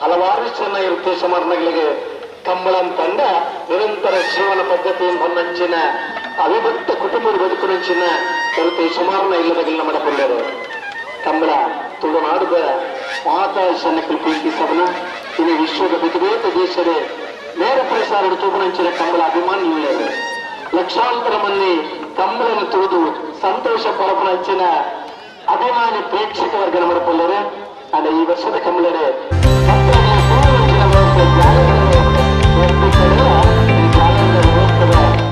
ಹಲವಾರು ಜನ ಇರ್ತಿ ಸಮಾರನಗಳಿಗೆ ಕಂಬಳ ತಂಡ ನಿರಂತರ ಜೀವನ ಪದ್ಧತಿಯನ್ನು ಹೊನ್ನಂಚಿನ ಅವಿಭಕ್ತ ಕುಟುಂಬದ ಬದುಕಿನಂಚಿನ ಕರುತೆ ಸುಮಾರನ ಇಲ್ಲದಗಿಲ್ಲ ಮಾಡಕೊಂಡರು. ಕಂಬಳ ತುಳುನಾಡುದ ಮಾತಾ ಜನಕ್ಕೆ ಪ್ರೀತಿಸವನು ಇನ್ನು ವಿಶ್ವದ ಬೇತ ದೇಶದ ನೇರ ಪ್ರಸಾರ ತೂಪನಂಚಿನ ಕಂಬಳ ಅಭಿಮಾನಿಗಳು ಲಕ್ಷಾಂತರ ಮಂದಿ ಕಂಬಳನ್ನು ತುಳಿದು ಸಂತೋಷ ಪರಪನಂಚಿನ ಅಭಿಮಾನಿ ಪ್ರೇಕ್ಷಕ ವರ್ಗ ಮಾಡಿಕೊಳ್ಳರು. ಅಂಡ್ ಈ ವರ್ಷದ ಕಂಬಳರೆ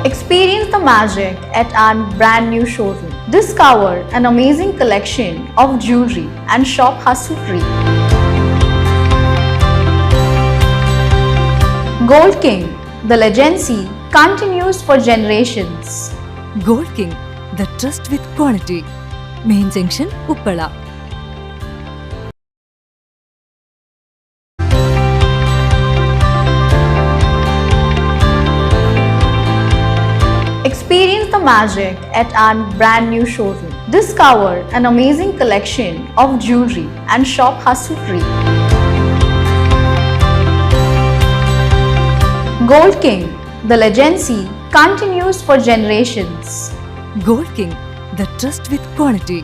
Experience the magic at our brand new showroom. Discover an amazing collection of jewelry and shop hassle-free. Gold King, the legacy continues for generations. Gold King, the trust with quality. Main Junction, Uppala. Experience the magic at our brand new showroom. Discover an amazing collection of jewelry and shop hassle-free. Gold King, the legacy continues for generations. Gold King, the trust with quality.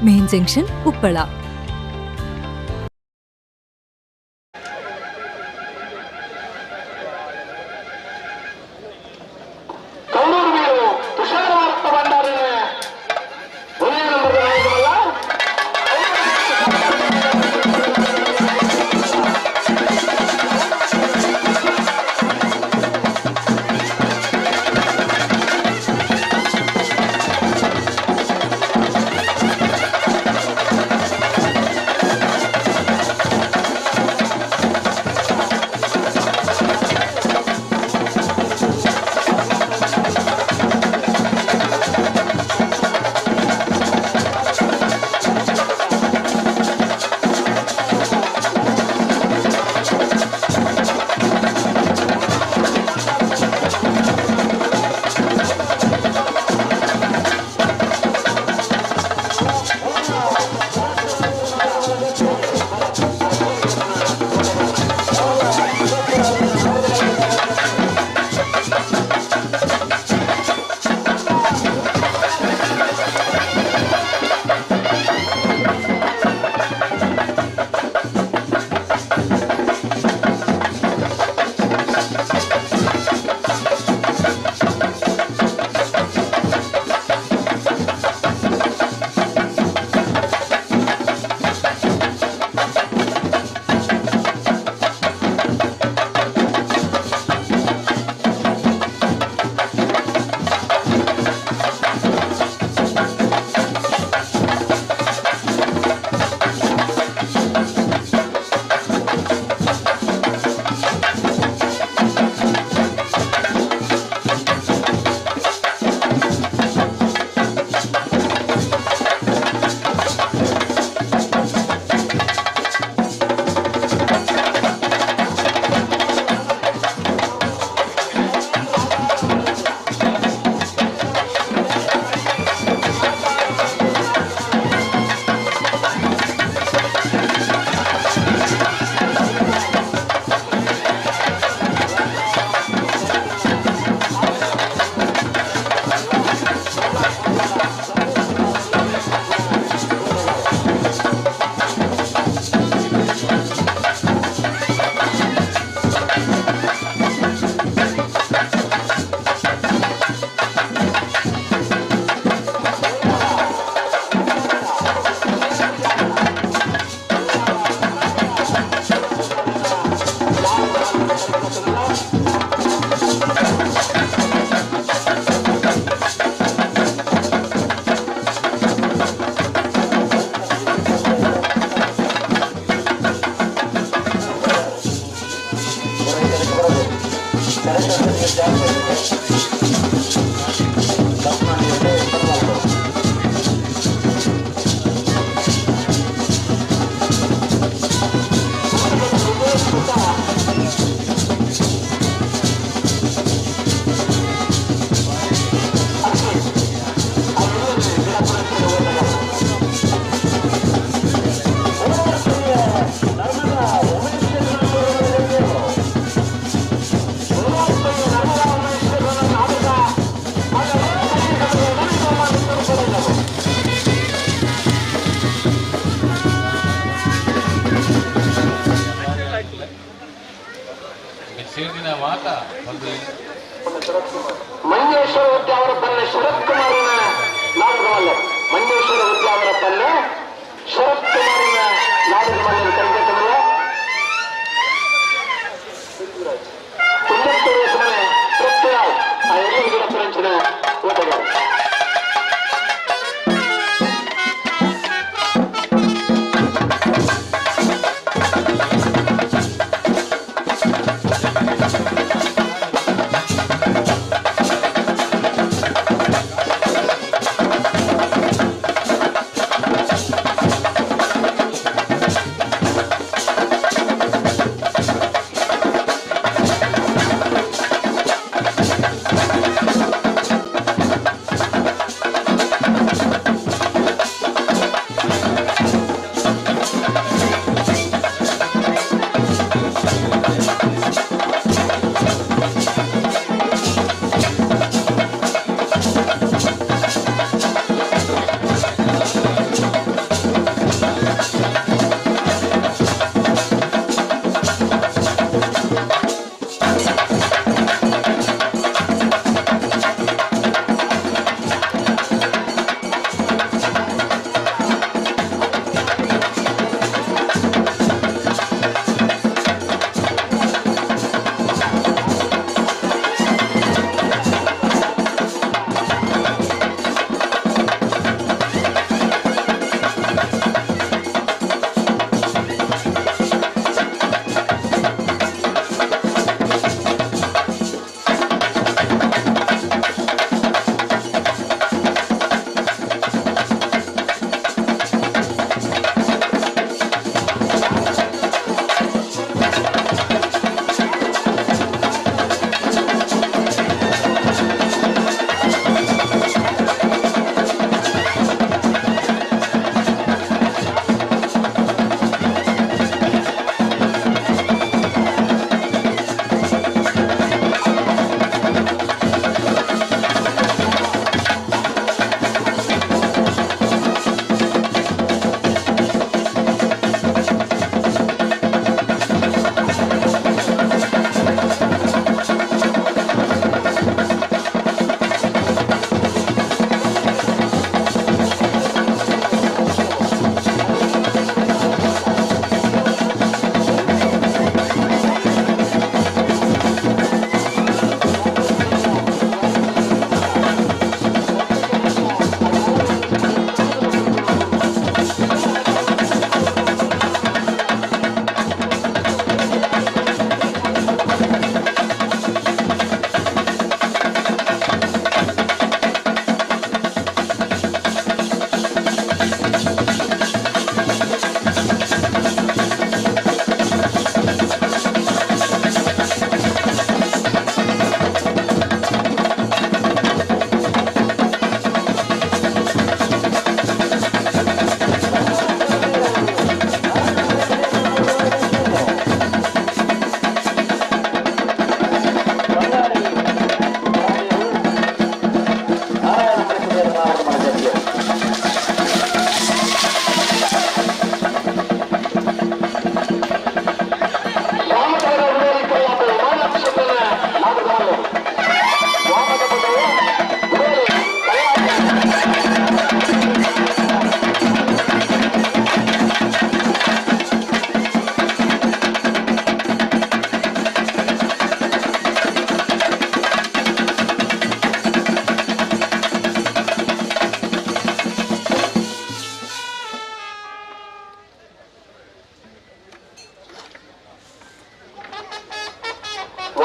Main Junction, Uppala. Kallur Veeru Tushar ವಾರ್ತ ಭಂಡಾರಿನ ಒಂದೇ number ನಾಯಕರಲ್ಲ. Manjeshwar Udyavara ಪಲ್ಲೆ ಶರತ್ ಕುಮಾರನ ನಾಡಗಮಲ್ಲೆ. ಮಂಜೇಶ್ವರ ಉದ್ಯಾವರ ಪಲ್ಲೆ ಶರತ್ ಕುಮಾರನ ನಾಡಗಮಲ್ಲೆ ಕರೆದಿದ್ದಲ್ಲ. ಕುಂದತ್ತೂರು ಪೃಥ್ವಿರಾಜ್ ಆ ಎಲ್ಲ ಗಿಡ ಓಟಗಾರ.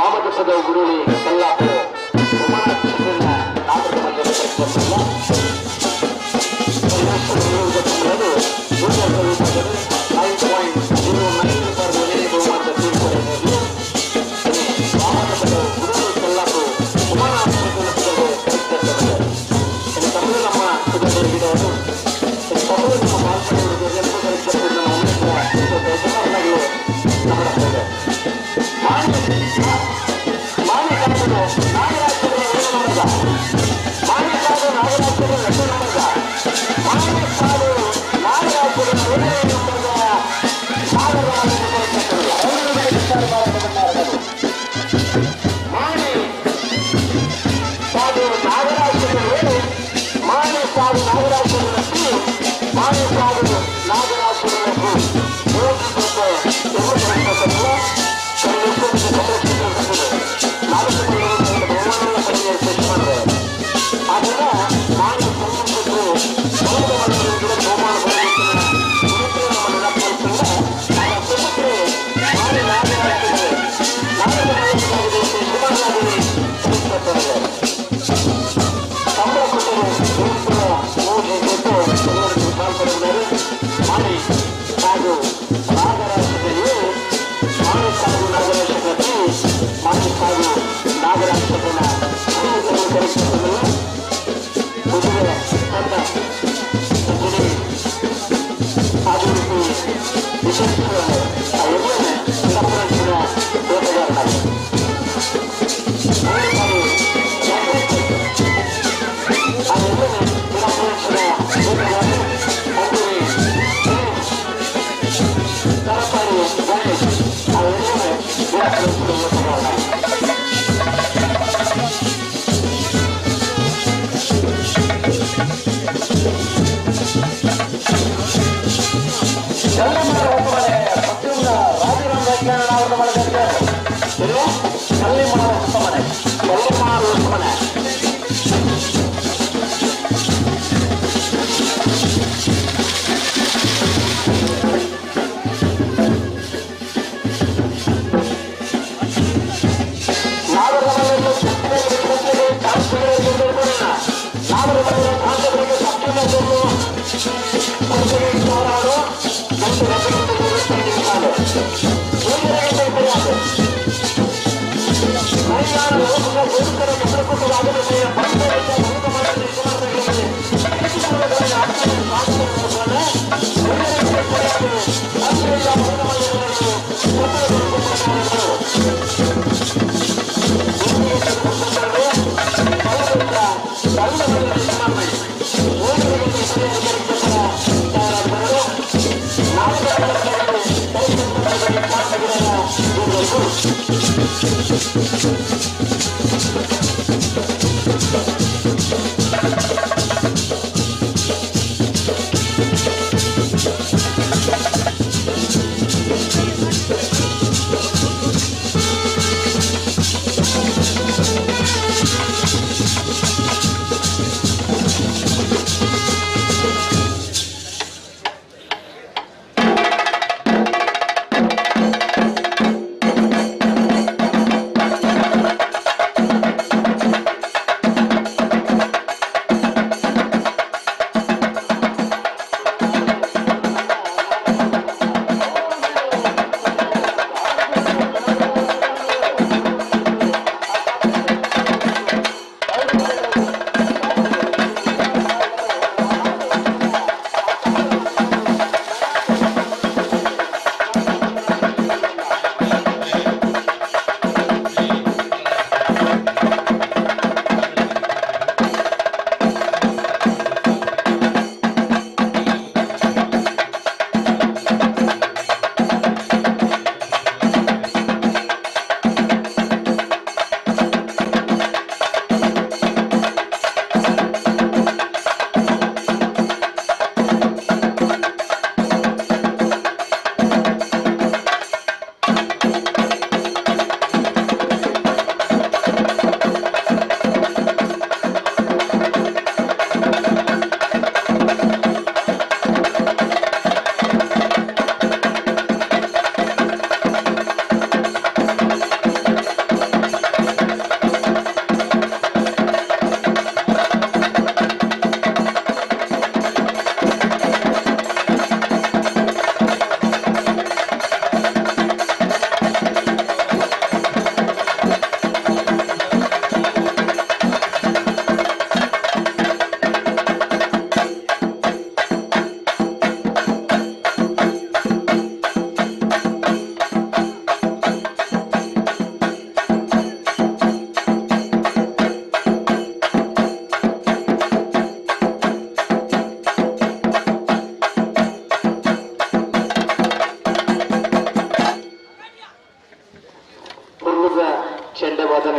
ವಾಮದಸದ ಗುರುಳಿ ಕಲ್ಲಾಪು ಉಮಾನಾಥನ ನಾಟಕ ಮಂದಿರ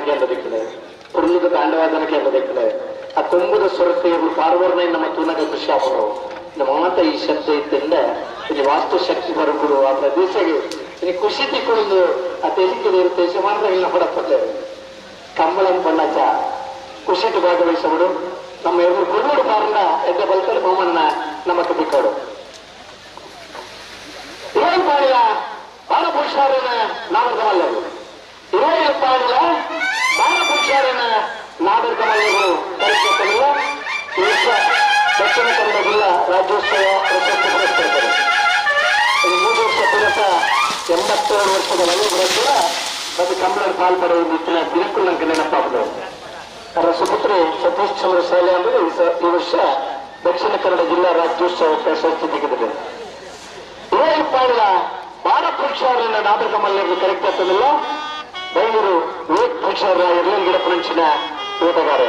ಕೇಂದ್ರದಿಕ್ಕಲೆ ಪುರ್ಲುದ ತಾಂಡವಾದನ ಕೇಂದ್ರದಿಕ್ಕಲೆ ಆ ಕೊಂಬುದ ಸ್ವರತೆಯರು ಪಾರ್ವರ್ಣ ನಮ್ಮ ತೂನಗ ಖುಷಿ ಆಪರು ನಮ್ಮ ಮಾತ ಈ ಶಬ್ದ ಇತ್ತಿಂದ ಇಲ್ಲಿ ವಾಸ್ತು ಶಕ್ತಿ ಬರಕುಡು ಆ ಪ್ರದೇಶಗೆ ಇಲ್ಲಿ ಖುಷಿ ತಿಕ್ಕೊಂಡು ಆ ತೆಲಿಕೆ ಇರುತ್ತೆ ಮಾರ್ಗಗಳನ್ನ ಪಡಪಟ್ಟೆ ಕಂಬಳಂ ಬಣ್ಣಚ ಖುಷಿಗೆ ಭಾಗವಹಿಸಬಡು ನಮ್ಮ ಎರಡು ಕುರುಡು ಕಾರಣ ಎದ್ದ ಬಲ್ಕಡೆ ಬಹುಮನ್ನ ನಮ್ಮ ಕಬಿಕೋಡು ಇರೈ ಪಾಡಿಲ ಬಾಲಪುರುಷಾರನ ನಾಗರಿಕಮಲ್ಲರು ಇರೈ ಪಾಡಿಲ ಬಾಲಪುರುಷಾರನ ನಾಗರಿಕಮಲ್ಲರು ಪರಿಚಯ ಈ ವರ್ಷ ದಕ್ಷಿಣ ಕನ್ನಡ ಜಿಲ್ಲಾ ರಾಜ್ಯೋತ್ಸವ ಪ್ರಶಸ್ತಿ ಪುರಸ್ಕೃತರು. 3 ವರ್ಷ ಪುರಸ 82 ವರ್ಷದ ವಯೋವೃದ್ಧರ ಕೂಡ ಮತ್ತು ಕಂಬಳ ಪಾಲ್ಪಡೆಯುವ ದಿನಕ್ಕೂ ನಂಗೆ ನೆನಪಾಗದು. ಅವರ ಸುಪುತ್ರಿ ಸತೀಶ್ ಚಂದ್ರ ಶಾಲೆ ಅಂದರೆ ಈ ವರ್ಷ ದಕ್ಷಿಣ ಕನ್ನಡ ಜಿಲ್ಲಾ ರಾಜ್ಯೋತ್ಸವ ಪ್ರಶಸ್ತಿ ತೆಗೆದಿದೆ. ಇರೈಪಾಡಿಲ ಬಾಲಪುರುಷರನ್ನ ನಾಟಕ ಮಲ್ಲರು ಕರೆಕ್ಟ್ ಆಗ್ತದಿಲ್ಲ. ಬೈಂದೂರು ವಿವೇಕ್ ಪುರುಷರ ಎರಡನೇ ಗಿಡಪುರಂಚಿನ ಓಟಗಾರ.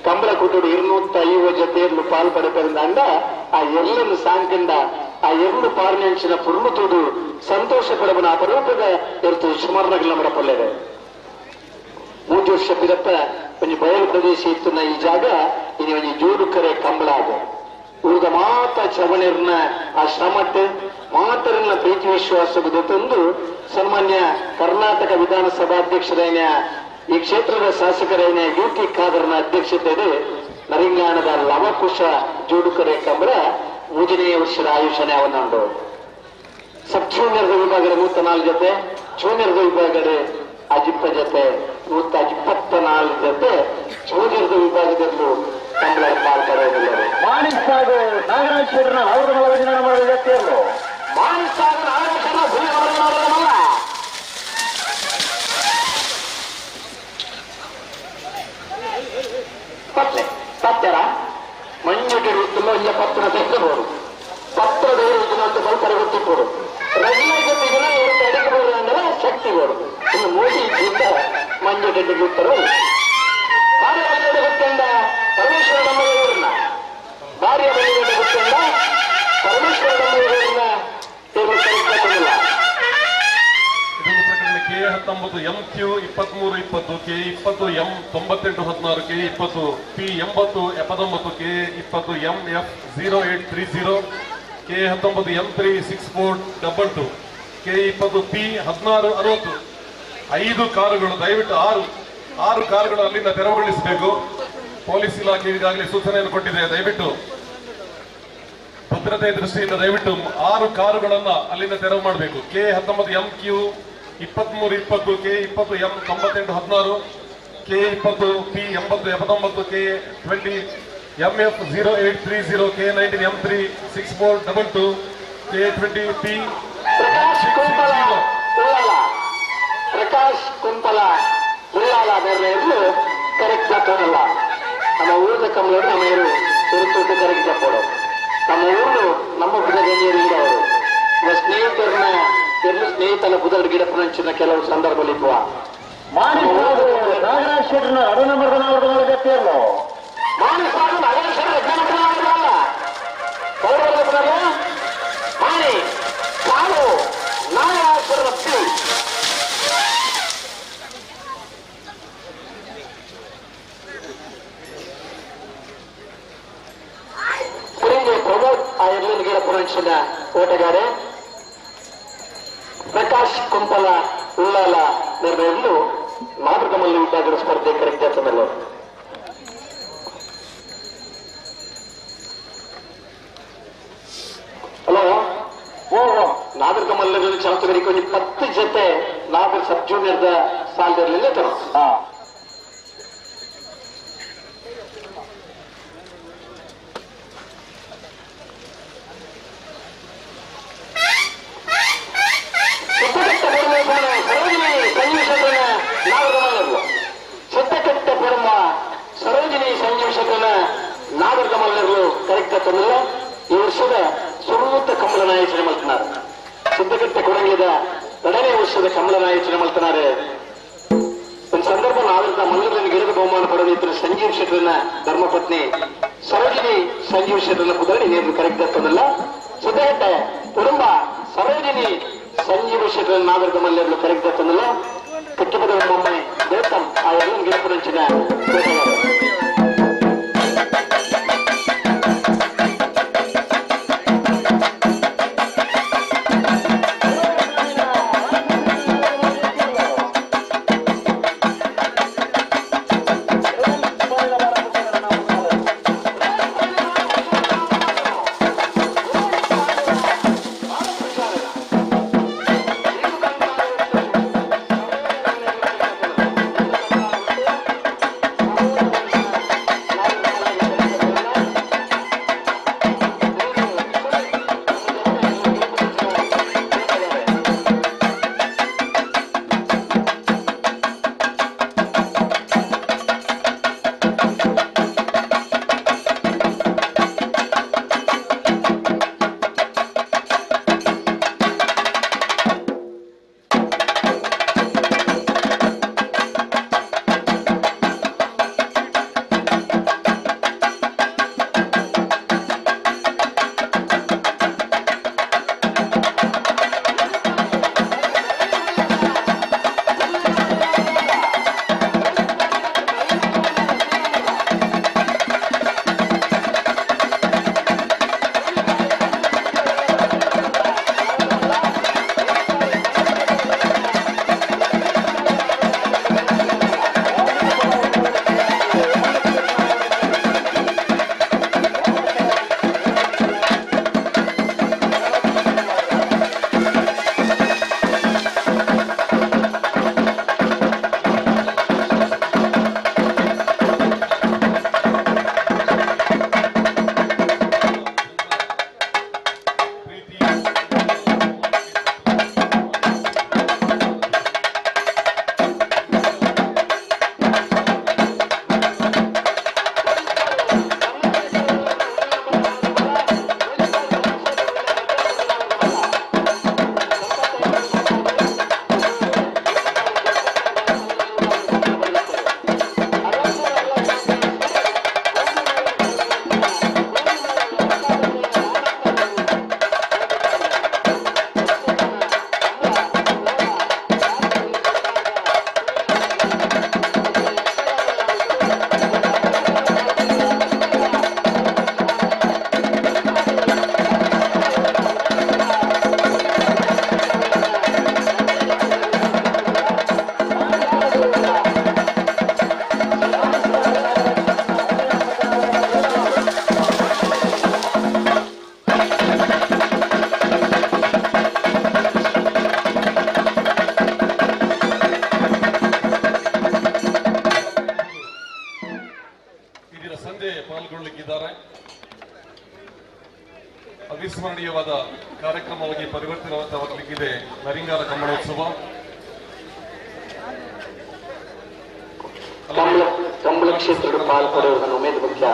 ಕಂಬಳಕೂಟಡು 250 ಜೊತೆಯಲ್ಲೂ ಪಾಲ್ ಪಡೆಪರಿಂದಾಂಡ ಆ ಎಲ್ಲನ್ನು ಸಾಂಕಂಡ ಆ ಎರಡು ಪಾರ್ನೆಂಚಿನ ಪುರ್ಲು ತೂದು ಸಂತೋಷ ಪಡಬನ ಅಪರೂಪದ ಎರ್ತು ಸುಮಾರ್ನಗಲ ಮಡಪಲ್ಲೇವೆ. 3 ವರ್ಷ ಪಿರಪ್ಪ ಒಂಜಿ ಬಯಲು ಪ್ರದೇಶ ಇತ್ತುನ ಈ ಜಾಗ ಇನಿ ಒಂಜಿ ಜೋಡುಕರೆ ಕಂಬಳ ಆಗ ಉಳಿದ ಮಾತ ಚವಣಿರ್ನ ಆ ಶ್ರಮಟ್ ಮಾತರನ್ನ ಪ್ರೀತಿ ವಿಶ್ವಾಸ ತಂದು ಸನ್ಮಾನ್ಯ ಕರ್ನಾಟಕ ವಿಧಾನಸಭಾಧ್ಯಕ್ಷರೈನ ಈ ಕ್ಷೇತ್ರದ ಶಾಸಕರೈನ ಯು ಟಿ ಖಾದರ್ನ ಅಧ್ಯಕ್ಷತೆ ನರಿಂಗಾಣದ ಲವಕುಶ ಜೋಡುಕರೆ ಕಂಬಳ 3ನೇ ವರ್ಷದ ಆಯುಷನೆ ಅವನುಂಡು. ಸಬ್ ಜೂನಿಯರ್ ವಿಭಾಗದ 104 ಜೊತೆ, ಜೂನಿಯರ್ ವಿಭಾಗದ ಅಜಿಪ್ಪ ಜೊತೆ 124 ಜೊತೆ ಜೂನಿಯರ್ ವಿಭಾಗದಲ್ಲೂ ಕಂಬಳ ಪಾಲ್ಪಡೆಯಲಿಲ್ಲ. ಮಾಣಿಸಾಗು ನಾಗರಾಜ್ ಶೆಟ್ಟರ್ನ ಅವರ ಜೊತೆಯಲ್ಲೂ ಮಾಣಿಸಾಗು ನಾಗರಾಜ್ ಶೆಟ್ಟರ್ನ ಪತ್ಲೆ ಪತ್ತೆರ ಮಂಜುಗೆ ಒಂಜ ಪತ್ರ ತೆಗೆದವರು ಪತ್ರದ ಅಂತ ಬಲ್ಪರೆ ಗೊತ್ತಿಪ್ಪರು ರಜೆ ಜೊತೆಗಿನ ಇವರು ತಡೆಗಬಹುದು ಅಂದ್ರೆ ಶಕ್ತಿ ಬರು ಇನ್ನು ಮೋದಿ ಇದ್ದಿಂದ ಮಂಜುಗೆ ಗೊತ್ತರು ಭಾರಿ ಬಲಿಗಡೆ ಗೊತ್ತಂಡ ಪರಮೇಶ್ವರ ನಮ್ಮೂರನ್ನ ಭಾರಿಯ ಬಲಿಗಡೆ ಗೊತ್ತಂಡ ಪರಮೇಶ್ವರ ನಮ್ಮೂರನ್ನ ತೆಗೆದುಕೊಂಡಿಲ್ಲ. ಇದೊಂದು ಪ್ರಕರಣ K 19 M Q 23 20 K 20 M 98 16 K 20 P 80 79 K 20 M F 0830 K 19 M 3 64 22 K 20 P 16 60. 5 ಕಾರುಗಳು ದಯವಿಟ್ಟು 6 ಕಾರುಗಳು ಅಲ್ಲಿಂದ ತೆರವುಗೊಳಿಸಬೇಕು. ಪೊಲೀಸ್ ಇಲಾಖೆ ಈಗಾಗಲೇ ಸೂಚನೆಯನ್ನು ಕೊಟ್ಟಿದೆ. ದಯವಿಟ್ಟು ಭದ್ರತೆ ದೃಷ್ಟಿಯಿಂದ ದಯವಿಟ್ಟು 6 ಕಾರುಗಳನ್ನ ಅಲ್ಲಿಂದ ತೆರವು ಮಾಡಬೇಕು. K 19 M Q 23 20 K 20 M 98 16 K 20 P 80 79 K 20 M F 0830 K 19 M 3 64 22 K 20 P Prakash Kumpala Ullal Prakash Kumpala Ullal ಬೇರೆ ಕರೆಕ್ಟ್ ತೋರಲ್ಲ. ನಮ್ಮ ಊರದ ಕಮಲರು ನಮ್ಮ ಇರು ತಿರುತ್ತೂಟ ಕರೆಕ್ಟ್ ತಪ್ಪೋಡು. ನಮ್ಮ ಊರು ನಮ್ಮ ಬುಧಗಂಜಿಯರಿಂದ ಅವರು ನಮ್ಮ ಸ್ನೇಹಿತರನ್ನ ಎಲ್ಲ ಸ್ನೇಹಿತರ ಬುಧರ ಗಿಡಪುರಂಚಿನ ಕೆಲವು ಸಂದರ್ಭದಲ್ಲಿ ಇದ್ವ. ನಾಗರಾಜ್ ಶೆಟ್ಟರ್ನ ಅಡು ನಂಬರ್ ಜೊತೆಯಲ್ಲೂ ಮಾಣಿಸಾಗು ನಾಗರಾಜ್ ಶೆಟ್ಟರ್ ಅಲ್ಲ ಮಾಣಿ ಕಾಲು ನಾಗರಾಜ್ ಶೆಟ್ಟರ್ ಪ್ರಮೋದ್ ಆ ಎಲ್ಲನ ಗಿಡಪುರಂಚಿನ ಓಟಗಾರೆ ಪ್ರಕಾಶ್ ಕುಂಪಲ ಉಳ್ಳಾಲ ನಿರ್ಣಯವನ್ನು ಮಾತೃಕಮಲ್ಲಿ ವಿಭಾಗದ ಸ್ಪರ್ಧೆ ಕರೆಕ್ಟ್ ಮೇಲೆ. ಹಲೋ ಓಹೋ ನಾಗರಿಕ ಮಲ್ಲರಲ್ಲಿ ಚಾಲಕರಿಗೆ ಒಂದು 10 ಜೊತೆ ನಾಗರ ಸಬ್ ಜೂನಿಯರ್ ಸಾಲದಲ್ಲಿ ತರೋ. ಸಿದ್ದಕಟ್ಟ ಪರಮ ಸರೋಜಿನಿ ಸಂಜೀವ್ ಶೆಟ್ಟರ್ನ ನಾಗರಿಕ ಮಲ್ಲರು ಕರೆಕ್ಟ್ ತಂದಿಲ್ಲ. ಈ ವರ್ಷದ ಸುರೂತ ಕಮಲ ನಾಯಚನೆ ಮಲ್ತನಾರು. ಸಿದ್ದಕಟ್ಟೆ ಕೊಡಂಗಿದ 2ನೇ ವರ್ಷದ ಕಮಲ ನಾಯಚನೆ ಮಲ್ತನಾರೆ. ಒಂದು ಸಂದರ್ಭ ನಾಗರಿಕ ಮಲ್ಲರನ್ನು ಗಿಡದ ಬಹುಮಾನ ಪಡೆದಿದ್ದ ಸಂಜೀವ್ ಶೆಟ್ಟರ್ನ ಧರ್ಮಪತ್ನಿ ಸರೋಜಿನಿ ಸಂಜೀವ್ ಶೆಟ್ಟರ್ನ ಪುದರಣಿ ನೇರಲು ಕರೆಕ್ಟ್ ತಂದಿಲ್ಲ. ಸಿದ್ದಕಟ್ಟೆ ಕುಟುಂಬ ಸರೋಜಿನಿ ಸಂಜೀವ್ ಶೆಟ್ಟರ್ನ ನಾಗರಿಕ ಮಲ್ಲರನ್ನು ಕರೆಕ್ಟ್ ತಂದಿಲ್ಲ. ಕಟ್ಟಿಪದ ಬೊಮ್ಮೆ ಗೌತಮ್ ಆ ಎಲ್ಲ ಗಿಡಪುರಂಚಿನ ಹಿಂದೆ ಪಾಲ್ಗೊಳ್ಳಲಿಕ್ಕಿದ್ದಾರೆ. ಅವಿಸ್ಮರಣೀಯವಾದ ಕಾರ್ಯಕ್ರಮವಾಗಿ ಪರಿವರ್ತನೆಯಾಗಲಿಕ್ಕಿದೆ ನರಿಂಗಾರ ಕಂಬಳೋತ್ಸವ. ಕಂಬಳ ಕ್ಷೇತ್ರದ ಪಾಲ್ಪಡೆಯುವುದನ್ನು ಉಮೇದ್ ಮುಖ್ಯ,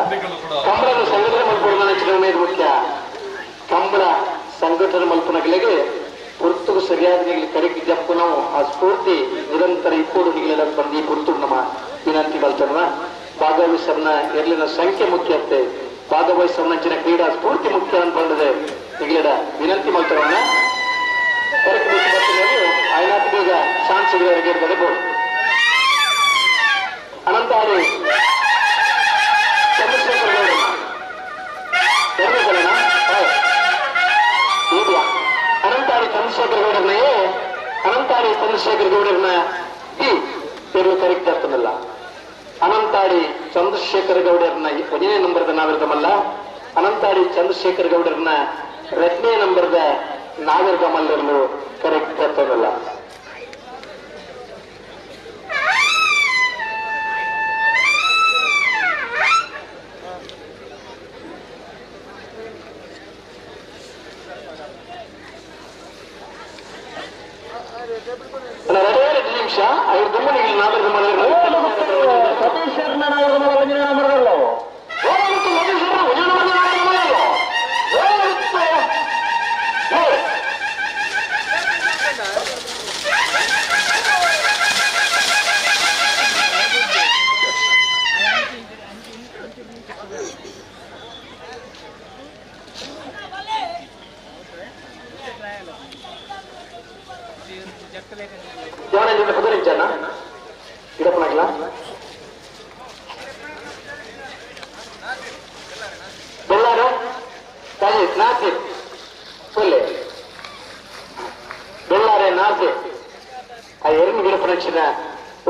ಕಂಬಳದ ಸಂಘಟನೆ ಮಲ್ಪುವುದನ್ನು ಉಮೇದ್ ಮುಖ್ಯ. ಕಂಬಳ ಸಂಘಟನೆ ಮಲ್ಪನಗಳಿಗೆ ಪುರ್ತುಗು ಸರಿಯಾದ ಕರೆಕ್ಟ್ ಜಪ್ಪು ನಾವು ಆ ಸ್ಫೂರ್ತಿ ನಿರಂತರ ಇಪ್ಪೋಡು ನಿಗಲೆಲ್ಲ ಬಂದು ಈ ಪುರ್ತು ನಮ್ಮ ವಿನಂತಿ ಮಲ್ತನ ಭಾಗವಹಿಸರ್ನ ಎರ್ಲಿನ ಸಂಖ್ಯೆ ಮುಖ್ಯತೆ, ಭಾಗವಹಿಸರ್ನಂಚಿನ ಕ್ರೀಡಾ ಸ್ಫೂರ್ತಿ ಮುಖ್ಯ ಅಂತ ಬಂದಿದೆ ನಿಗಲೆಡ ವಿನಂತಿ ಮಲ್ತರನ್ನ ಕರೆಕ್ಟ್ ಐನಾಥ್ ಬೇಗ ಶಾನ್ಸುಗಳಿಗೆ ಬರಬಹುದು. ಅನಂತಾಡಿ ಚಂದ್ರಶೇಖರ್ ಗೌಡ ಅನಂತಾಡಿ ಚಂದ್ರಶೇಖರ್ ಗೌಡರನ್ನೇ ಅನಂತಾಡಿ ಚಂದ್ರಶೇಖರ್ ಗೌಡರನ್ನ ಬಿ ಪೇರು ಕರೆಕ್ಟ್ ಆಗ್ತದಲ್ಲ. ಅನಂತಾಡಿ ಚಂದ್ರಶೇಖರ್ ಗೌಡರನ್ನ ಒಂದನೇ ನಂಬರ್ದ ನಾವಿರ್ದಮಲ್ಲ, ಅನಂತಾಡಿ ಚಂದ್ರಶೇಖರ್ ಗೌಡರನ್ನ ಎರಡನೇ ನಂಬರ್ದ ನಾವಿರ್ದಮಲ್ಲರನ್ನು ಕರೆಕ್ಟ್ ಆಗ್ತದಲ್ಲ. ನಿಮಿಷ ಐದು ಬೆಳ್ಳಾರೆ ನಾಸೆ ಆ ಎರಡು ಗಿಡಪನಕ್ಷಿನ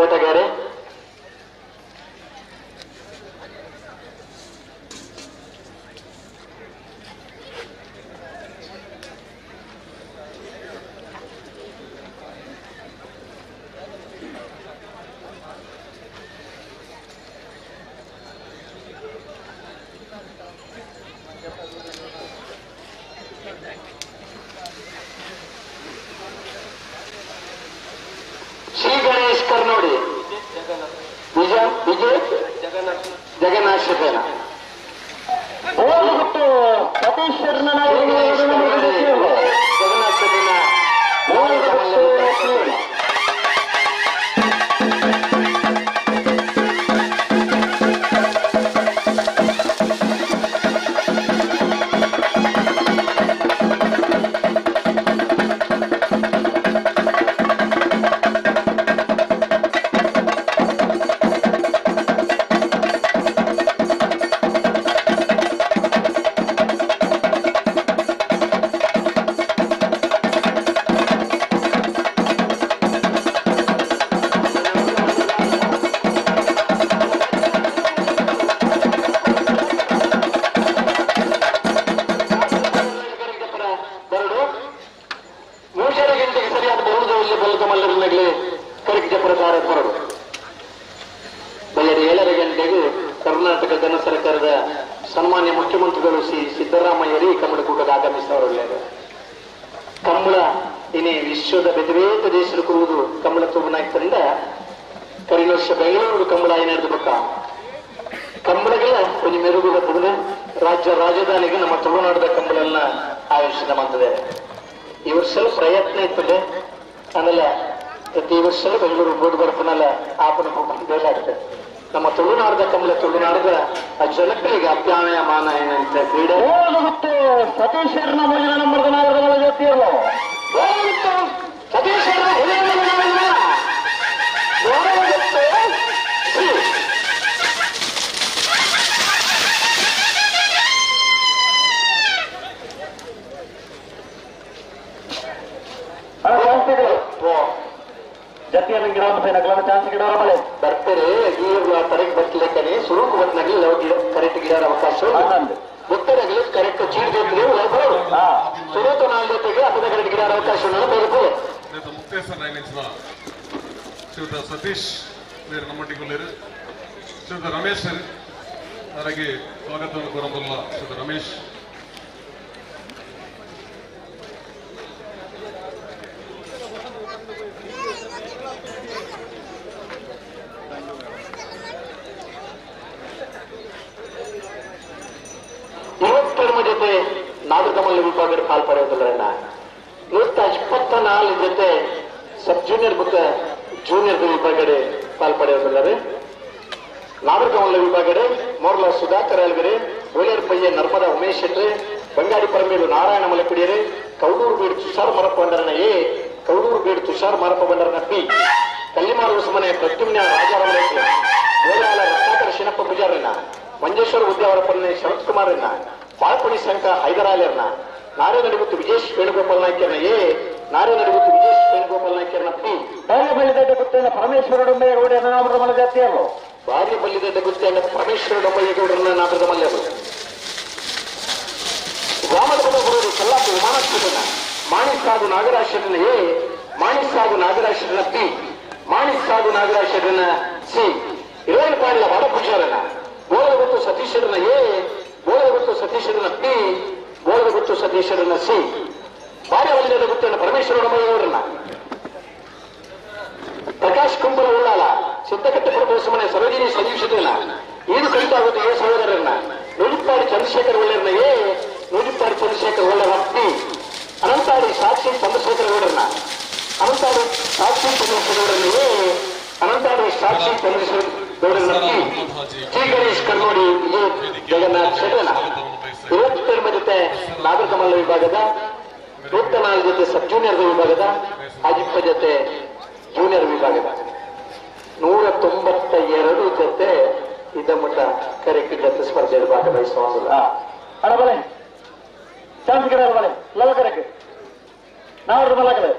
ಓಟಗಾರೆ ಶ್ರೀ ಗಣೇಶ್ ಕರ್ನೋಡಿ ವಿಜಯ್ ಜಗನ್ನಾಥ ಶೆಟ್ಟೇನ ಜಗನ್ನಾಥ ಶೆಟ್ಟೇನ. ಕರ್ನಾಟಕ ಜನ ಸರ್ಕಾರದ ಸನ್ಮಾನ್ಯ ಮುಖ್ಯಮಂತ್ರಿಗಳು ಶ್ರೀ ಸಿದ್ದರಾಮಯ್ಯರಿ ಕಂಬಳಕೂಟಕ್ಕೆ ಆಗಮಿಸಿದವರು. ಕಂಬಳ ಇನಿ ವಿಶ್ವದ ಬೇರೆ ಬೇರೆ ದೇಶದ ಕುರುವುದು ಕಂಬಳ ತೂಬನಾಗ್ತರಿಂದ ಕರಿನ ವರ್ಷ ಬೆಂಗಳೂರು ಕಂಬಳ ಏನಾದ್ರು ಬಕ್ಕ ಕಂಬಳಗೆಲ್ಲ ಒಂದು ಮೆರುಗು ಬರ್ತದೆ. ರಾಜ್ಯ ರಾಜಧಾನಿಗೆ ನಮ್ಮ ತುಳುನಾಡದ ಕಂಬಳನ್ನ ಆಯೋಜನೆ ಮಾಡ್ತದೆ. ಈ ವರ್ಷ ಪ್ರಯತ್ನ ಇರ್ತದೆ, ಆಮೇಲೆ ಪ್ರತಿ ವರ್ಷ ಬೆಂಗಳೂರು ಬೋರ್ಡ್ ಬರ್ಪನಲ್ಲ ಆಪನ ಬೇಲಾಗ್ತದೆ. ನಮ್ಮ ತುಳುನಾಡದ ಕಂಬಳ ತುಳುನಾಡದ ಆ ಜನಗಳಿಗೆ ಅಪ್ಯಾಮಯ ಮಾನ ಏನಂತ ಕ್ರೀಡೆ. ಸತೀಶರ್ನ ಮೊದಲ ನಂಬರ್ ಜತಿಯನ್ನು ಗಿಡ ಚಾನ್ಸ್ ಗಿಡ ಬರ್ತಾರೆ ತರಗೆ ಬರ್ತಲೇಕನೆ ಸುರುಕು ಬತ್ನಾಗಲಿ ಕರೆಕ್ಟ್ ಗಿಡ ಅವಕಾಶ ಗೊತ್ತಾಗಲಿ ಕರೆಕ್ಟ್ ಚೀಟ್ ಜೊತೆಗೆ ಸುರುತು ನಾಲ್ ಜೊತೆಗೆ ಅಪದ ಕರೆಕ್ಟ್ ಗಿಡ ಅವಕಾಶ ಬೇರೆ. ಮುಕ್ತೇಶ್ವರ ಶ್ರೀಯುತ ಸತೀಶ್ ನಮ್ಮೊಟ್ಟಿಗೆ ಶ್ರೀಯುತ ರಮೇಶ್ ಅವರಿಗೆ ಸ್ವಾಗತವನ್ನು ಕೋರಬಲ್ಲ ಶ್ರೀ ರಮೇಶ್. ಜೊತೆ ನಾಗರಿಕಮಲ್ಲ ವಿಭಾಗದ ಪಾಲ್ಪಡೆಯುವುದರನ್ನ 124 ಜೊತೆ ಸಬ್ ಜೂನಿಯರ್ ಮತ್ತು ಜೂನಿಯರ್ ವಿಭಾಗಡೆ ಪಾಲ್ಪಡೆಯುವುದಲ್ಲದೆ ನಾಗರಿಕಮಲ್ಲ ವಿಭಾಗಡೆ ಮೋರ್ಲ ಸುಧಾಕರ್ ಅಲ್ಗೆರೆ, ಗೋಲಿಯರ್ ಪಯ್ಯ ನರ್ಮದಾ ಉಮೇಶ್ ಶೆಟ್ರೆ, ಬಂಗಾಡಿ ಪರಮೇಲು ನಾರಾಯಣ ಮಲಪಿಡಿಯರೆ, ಕೌಡೂರು ಬೀಡು ತುಷಾರ್ ಮರಪ್ಪ ಬಂಡರನ ಎ, ಕೌಡೂರು ಬೀಡು ತುಷಾರ್ ಮಾರಪ್ಪ ಬಂಡರನ ಪಿ, ಕಲ್ಲಿಮಾರು ಹೊಸಮನೆ ಪ್ರದ್ಯುಮ್ನ ರಾಜಾರಾಮ ಗೋಲಾಲ ರತ್ನಾಕರ ಶೀನಪ್ಪ ಪೂಜಾರನ್ನ, ಮಂಜೇಶ್ವರ ಉದ್ಯಾವರ ಪನ್ನೆ ಶರತ್ ಕುಮಾರನ್ನ, ಬಾಳ್ಪುಡಿ ಸಂಘ ಹೈದರಾಲಿಯರ್ನ, ನಾರೇನಡಿಗುತ್ತು ವಿಜೇಶ್ ವೇಣುಗೋಪಾಲ್ ನಾಯ್ಕರ್ನ ಎ, ನಾರೇನಡಿಗುತ್ತು ವಿಜೇಶ್ ವೇಣುಗೋಪಾಲ್ ನಾಯ್ಕರ್ನ ಪಿ. ಬಾರ್ಯ ಗುತ್ತೇನ ಪರಮೇಶ್ವರ ಡೊಂಬಯ್ಯಗೌಡರನ್ನ ನಾಮದ ಮಲ್ಲ ಜಾತಿಯರು. ಬಾರ್ಯ ಬಲ್ಲಿದ ಗುತ್ತೇನ ಪರಮೇಶ್ವರ ಡೊಂಬಯ್ಯಗೌಡರನ್ನ ನಾಮದ ಮಲ್ಲರು. ಗ್ರಾಮದ ಬರೋದು ಕಲ್ಲಾಪು ಉಮಾನಾಥನ, ಮಾಣಿಸಾಗು ನಾಗರಾಜನ ಎ, ಮಾಣಿಸಾಗು ನಾಗರಾಜನ ಪಿ, ಮಾಣಿಸಾಗು ನಾಗರಾಜನ ಸಿ. ಇರೋನ್ ಪಾಡಿಲ ವಾಡಪೂಜಾರನ, ಗೋಳಗುತ್ತು ಸತೀಶರನ್ನ ಎ, ಗೋಳಗುತ್ತು ಸತೀಶರನ್ನ ಪಿ, ಗೋಳಗುತ್ತು ಸತೀಶರನ್ನ ಸಿ. ಬಾರ್ಯವಲ್ಲಿದ ಗುತ್ತೇನ ಪರಮೇಶ್ವರ ಡೊಂಬಯ್ಯಗೌಡರನ್ನ, ಪ್ರಕಾಶ್ ಕುಂಬರ ಉಳ್ಳಾಲ, ಸಿದ್ದಕಟ್ಟೆ ಪ್ರದೇಶಮನೆ ಸರೋಜಿನಿ ಸತೀಶನ, ಈದು ಕಲಿತಾಗುತ್ತೆ ಎ ಸಹೋದರನ್ನ, ನೂಜಿಪ್ಪಾಡಿ ಚಂದ್ರಶೇಖರ್ ಒಳ್ಳೆಯರನ್ನ ಎ, ನೂಜಿಪ್ಪಾಡಿ ಚಂದ್ರಶೇಖರ್ ಒಳ್ಳೆಯರ ಪಿ, ಅನಂತಾಡಿ ಸಾಕ್ಷಿ ಚಂದ್ರಶೇಖರ ಗೌಡರನ್ನ, ಅನಂತಾಡಿ ಸಾಕ್ಷಿ ಚಂದ್ರಶೇಖರ ಗೌಡರನ್ನ ಎ, ಅನಂತಾಡಿ ಸಾಕ್ಷಿ ಚಂದ್ರಶೇಖರ ಗೌಡರನ್ನ ಪಿ. ಟಿ ಗಣೇಶ್ ಕರ್ನೋಡಿ ವಿಜಯ ಜಗನ್ನಾಥ್ ಶೆಟ್ಟನ. 22 ಜೊತೆ ನಾಗರಿಕ ಮಲ್ಲ ವಿಭಾಗದ, 104 ಜೊತೆ ಸಬ್ ಜೂನಿಯರ್ ವಿಭಾಗದ, ಅಜಿಪ್ಪ ಜೊತೆ ಜೂನಿಯರ್ ವಿಭಾಗದ, 192 ಜೊತೆ ಇದಮುಟ್ಟ ಕರೆಕ್ಟ್ ಜೊತೆ ಸ್ಪರ್ಧೆಯಲ್ಲಿ ಭಾಗವಹಿಸುವ. ಅಣ್ಣ ಬಲೆ ಚಾನ್ಸ್ ಗಿಡ ಬಲೆ ಲವ ಕರೆಕ್ಟ್ ನಾವು ಮಲಗಲೆ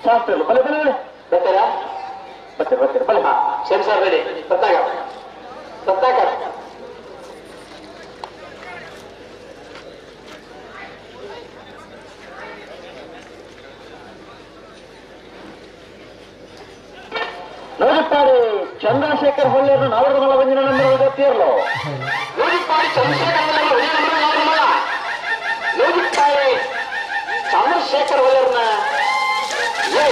ಚಾನ್ಸ್ ಬಲೆ ಬಲೆ ಬಲೆ ಬರ್ತೀರಾ ಬರ್ತೀರ ಬರ್ತೀರ ಬಲೆ. ಹಾ ಸರಿ ಸರ್ ರೆಡಿ. ರತ್ನಾಕರ್ ರತ್ನಾಕರ್ ನೂಜಿಪ್ಪಾಡಿ ಚಂದ್ರಶೇಖರ್ ಹೊಳ್ಳೆಯರು ನಾವರದ ಮಲ್ಲ ಬಂದಿನ ನಂಬರ್ ಗೊತ್ತಿರಲು. ನೂಜಿಪ್ಪಾಡಿ ಚಂದ್ರಶೇಖರ್ ಹೊಳ್ಳೆಯರು, ನೂಜಿಪ್ಪಾಡಿ ಚಂದ್ರಶೇಖರ್ ಹೊಳ್ಳೆಯರನ್ನ ಎ.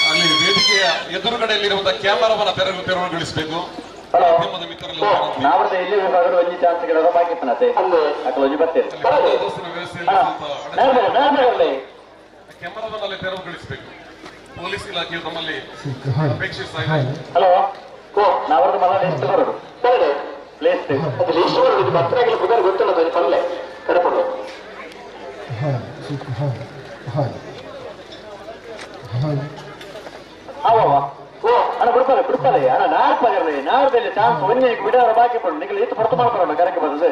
ಅಲ್ಲಿ ವೇದಿಕೆಯ ಎದುರುಗಡೆಯಲ್ಲಿರುವಂತಹ ಕ್ಯಾಮರಾವನ್ನು ತೆರವುಗೊಳಿಸಬೇಕು. ಮಾಧ್ಯಮದ ಮಿತ್ರರಲ್ಲಿ ನಾವರದ ಎಲ್ಲಿ ವಿಭಾಗದ ಒಂಜಿ ಚಾನ್ಸ್ ಗಿಡದ ಬಾಕಿ ಪನತೆ ಅಕಲೋಜಿ ಬರ್ತೇನೆ ಕ್ಯಾಮರಾವನ್ನು ಅಲ್ಲಿ ತೆರವುಗೊಳಿಸಬೇಕು. ಪೊಲೀಸ್ ಇಲಾಖೆಯು ನಮ್ಮಲ್ಲಿ ಅಪೇಕ್ಷಿಸ್ತಾ ಇದೆ. ಹಲೋ ನಾವರದ ಮಲ್ಲ ಲಿಸ್ಟ್ ಬರೋದು ಲಿಸ್ಟ್ ಅದು ಲಿಸ್ಟ್ ಬರೋದು ಭಕ್ತರಾಗಲಿ ಬುಧವಾರ ಗೊತ್ತಿಲ್ಲ ಅದು ಪಲ್ಲೆ ಕಡಪಡು. ಓ ಅಣ್ಣ ಬಿಡ್ಪಾಲೆ ಬಿಡ್ಪಾಲೆ ಅಣ್ಣ ನಾರ್ ಪಗರ್ಲಿ ನಾರ್ದಲ್ಲಿ ಚಾನ್ಸ್ ಒಂದೇ ಬಿಡೋರ ಬಾಕಿ ಪಡು ನಿಗಲು ಇತ್ತು ಪಡ್ತು ಮಾಡ್ತಾರಣ್ಣ ಕರೆಕ್ಟ್ ಬರ್ತದೆ.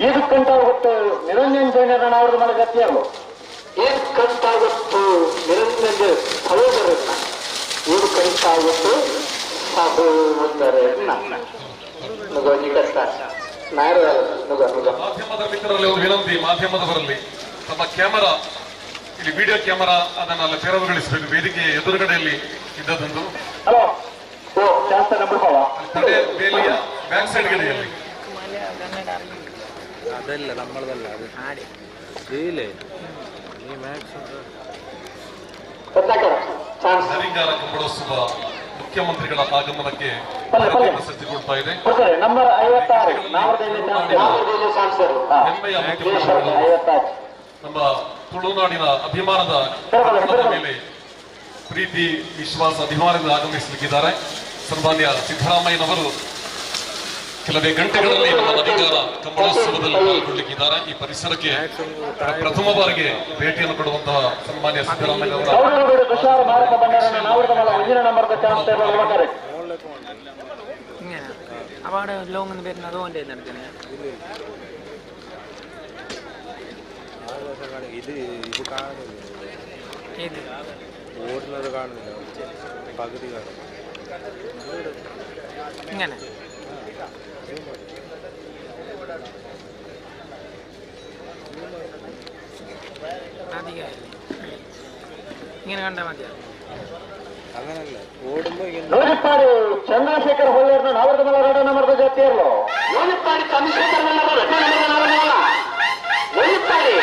ಏದು ಕಂಠಾಗೊತ್ತು ನಿರಂಜನ್ ಜೈನರನ್ನ ಅವ್ರದ್ದು ಮನೆ ಗತಿಯರು. ಏದು ಕಂಠಾಗೊತ್ತು ನಿರಂಜನ್ ಸಹೋದರನ್ನ, ಏದು ಕಂಠಾಗೊತ್ತು ಸಹೋದರನ್ನ ಮಾಧ್ಯಮದ ಮಿತ್ರರಲ್ಲಿ ಒಂದು ವಿನಂತಿ, ಮಾಧ್ಯಮದವರಲ್ಲಿ ತಮ್ಮ ಕ್ಯಾಮರಾ ಇಲ್ಲಿ ವಿಡಿಯೋ ಕ್ಯಾಮರಾ ಅದನ್ನು ಅಲ್ಲಿ ತೆರವುಗೊಳಿಸಬೇಕು. ವೇದಿಕೆಯ ಎದುರುಗಡೆಯಲ್ಲಿ ಇದ್ದದೊಂದು ಹಲೋ ತಡೆ ಬೇಲಿಯ ಬ್ಯಾಕ್ ಸೈಡ್ ಗಡೆಯಲ್ಲಿ ಅದಲ್ಲ ನಮ್ಮಳದಲ್ಲ ಅದು ಇಲ್ಲೇ ಈ ಮ್ಯಾಕ್ಸ್ ನರಿಂಗಾರ ಕಂಬಳೋತ್ಸವ ಮುಖ್ಯಮಂತ್ರಿಗಳ ಆಗಮನಕ್ಕೆ ಸಜ್ಜುಗೊಳ್ತಾ ಇದೆ. ನಂಬರ್ 56 ಹೆಮ್ಮೆಯ ಮುಖ್ಯಮಂತ್ರಿಗಳು ನಮ್ಮ ತುಳುನಾಡಿನ ಅಭಿಮಾನದ ಕನ್ನಡದ ಮೇಲೆ ಪ್ರೀತಿ ವಿಶ್ವಾಸ ಅಭಿಮಾನದಿಂದ ಆಗಮಿಸಲಿಕ್ಕಿದ್ದಾರೆ. ಸನ್ಮಾನ್ಯ ಸಿದ್ದರಾಮಯ್ಯನವರು ಕೆಲವೇ ಗಂಟೆಗಳಲ್ಲಿ ನಮ್ಮ ನದಿಗಾರ ಕಂಬಳೋತ್ಸವದಲ್ಲಿ ಪಾಲ್ಗೊಳ್ಳಲಿಕ್ಕಿದ್ದಾರೆ. ಈ ಪರಿಸರಕ್ಕೆ ಪ್ರಥಮ ಬಾರಿಗೆ ಭೇಟಿಯನ್ನು ಕೊಡುವಂತಹ ಸನ್ಮಾನ್ಯ ಸಿದ್ದರಾಮಯ್ಯನವರ ಅವಾಡ ಲೋಂಗ್ ಬೇರೆ ಅದು ಒಂದೇ ನಡ್ತೇನೆ. ഇത് ഇത് കാണുന്നില്ല, ഓടുന്നത് കാണുന്നില്ല, പകുതി കാണും. ഇങ്ങനെ ഇങ്ങനെ കണ്ടാൽ മതിയോ? അങ്ങനല്ല, ഓടുമ്പോ ನೂಜಿಪ್ಪಾಡಿ ಚಂದ್ರಶೇಖರ್ ಹೊಳ್ಳೆಯವ್ರನ್ನ ನಾವರ್ದ ರೆಡ್ ನಂಬರ್ದ ಜೊತೆಯಲ್ಲೋ. ನೂಜಿಪ್ಪಾಡಿ ಚಂದ್ರಶೇಖರ್ ಹೊಳ್ಳೆಯವರು ರೆಡ್ ನಂಬರ್ದ. ನೂಜಿಪ್ಪಾಡಿ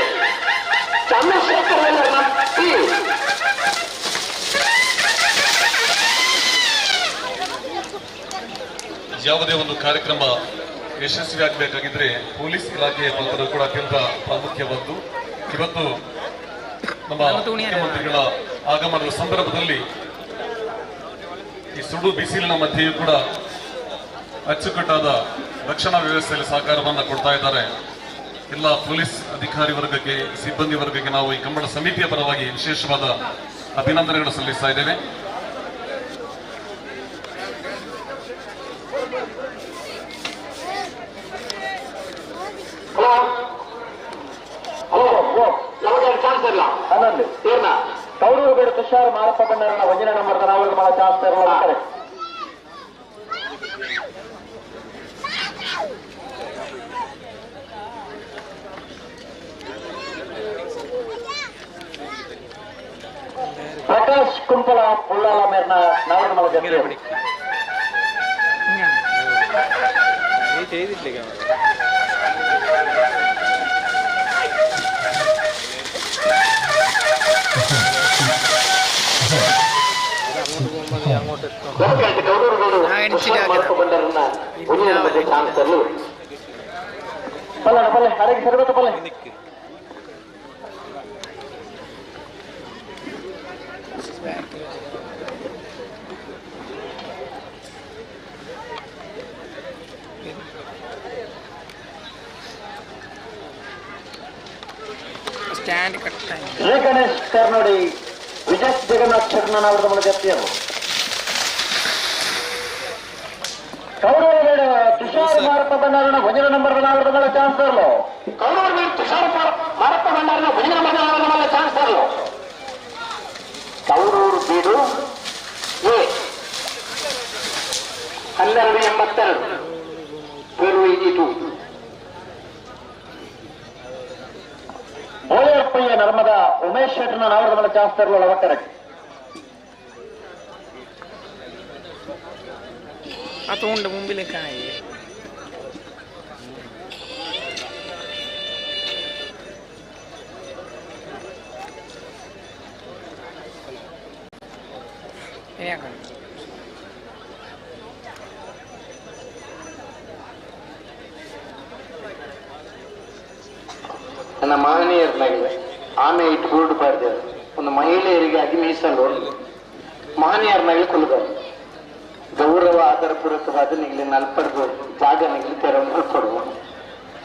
ಚಂದ್ರಶೇಖರ್ ಹೊಳ್ಳೆಯವ್ರನ್ನ ಪಿ. ಯಾವುದೇ ಒಂದು ಕಾರ್ಯಕ್ರಮ ಯಶಸ್ವಿಯಾಗಬೇಕಾಗಿದ್ರೆ ಪೊಲೀಸ್ ಇಲಾಖೆಯ ಪಾತ್ರ ಕೂಡ ಅತ್ಯಂತ ಪ್ರಾಮುಖ್ಯವಾದ್ದು. ಇವತ್ತು ನಮ್ಮ ಮುಖ್ಯಮಂತ್ರಿಗಳ ಆಗಮನದ ಸಂದರ್ಭದಲ್ಲಿ ಈ ಸುಡು ಬಿಸಿಲಿನ ಮಧ್ಯೆಯೂ ಕೂಡ ಅಚ್ಚುಕಟ್ಟಾದ ರಕ್ಷಣಾ ವ್ಯವಸ್ಥೆಯಲ್ಲಿ ಸಹಕಾರವನ್ನು ಕೊಡ್ತಾ ಇದ್ದಾರೆ. ಎಲ್ಲ ಪೊಲೀಸ್ ಅಧಿಕಾರಿ ವರ್ಗಕ್ಕೆ, ಸಿಬ್ಬಂದಿ ವರ್ಗಕ್ಕೆ ನಾವು ಈ ಕಂಬಳ ಸಮಿತಿಯ ಪರವಾಗಿ ವಿಶೇಷವಾದ ಅಭಿನಂದನೆಗಳು ಸಲ್ಲಿಸ್ತಾ ಇದ್ದೇವೆ. ಕೌಡೂರು ಬೇಡ ತುಷಾರ್ ಮಾರಪ್ಪ ಬಣ್ಣರನ್ನ ಒಂದನೇ ನಂಬರ್ದ ನಾವರ್ದ ಮಳ ಚಾನ್ಸ್ ಇರಲ್ಲ. ಪ್ರಕಾಶ್ ಕುಂಪಲ ಪುಳ್ಳಾಲ ಮೇರ್ನ ನಾವರ್ದ ಮಳ ಜೊತೆ. നീ ചെയ്തില്ലേ ക്യാമറ? ಸ್ಟ್ಯಾಂಡ್ ಕಟ್ಟಾಗಿ ಶ್ರೀ ಗಣೇಶ್ ಕರ್ನಾಡಿ ವಿಜಯ್ ಜಗನ್ನಾಥ್ ಶರಣನವರ ಮಳ ಜೊತೆಯರು. ಕೌರವಬೇಡ ತುಷಾರ್ ಮಾರಪ್ಪ ಭಂಡಾರನ ಭಜನ ನಂಬರ್ ನಾವರ್ದ ಮಳ ಚಾನ್ಸ್ ಇರಲು. ಕೌರವಬೇಡ ತುಷಾರ್ ಮಾರಪ್ಪ ಭಂಡಾರನ ಭಜನ ನಂಬರ್ ನಾವರ್ದ ಮಳ ಚಾನ್ಸ್ ಇರಲು. ಕೌರೂರು ಬೀಡು ಎ 1282 1282. ಓಯಪ್ಪಯ್ಯ ನರ್ಮದ ಉಮೇಶ್ ಶೆಟ್ಟರ್ನ ನಾವರ್ದ ಮಳ ಚಾನ್ಸ್ ಇರಲು ಲವಕರಕ್ಕೆ. ആ തോണ്ട് മുമ്പിലേക്കായി. ನನ್ನ ಮಹನೀಯರನ್ನಾಗಿದೆ ಆಮೆ ಇಟ್ಟು ಬೂರ್ಡು ಪಾಡ್ದೇವೆ. ಒಂದು ಮಹಿಳೆಯರಿಗಾಗಿ ಮೀಸಲು ಮಹನೀಯರನ್ನಾಗಿ ಕೊಲ್ಲುತ್ತಾರೆ. ಗೌರವ ಆಧಾರಪೂರ್ವಕವಾದ ನಿಗಲಿ ನಲ್ಪಡ್ದು ಜಾಗ ನಿಗಲಿ ತೆರ ಮಲ್ಪಡುವ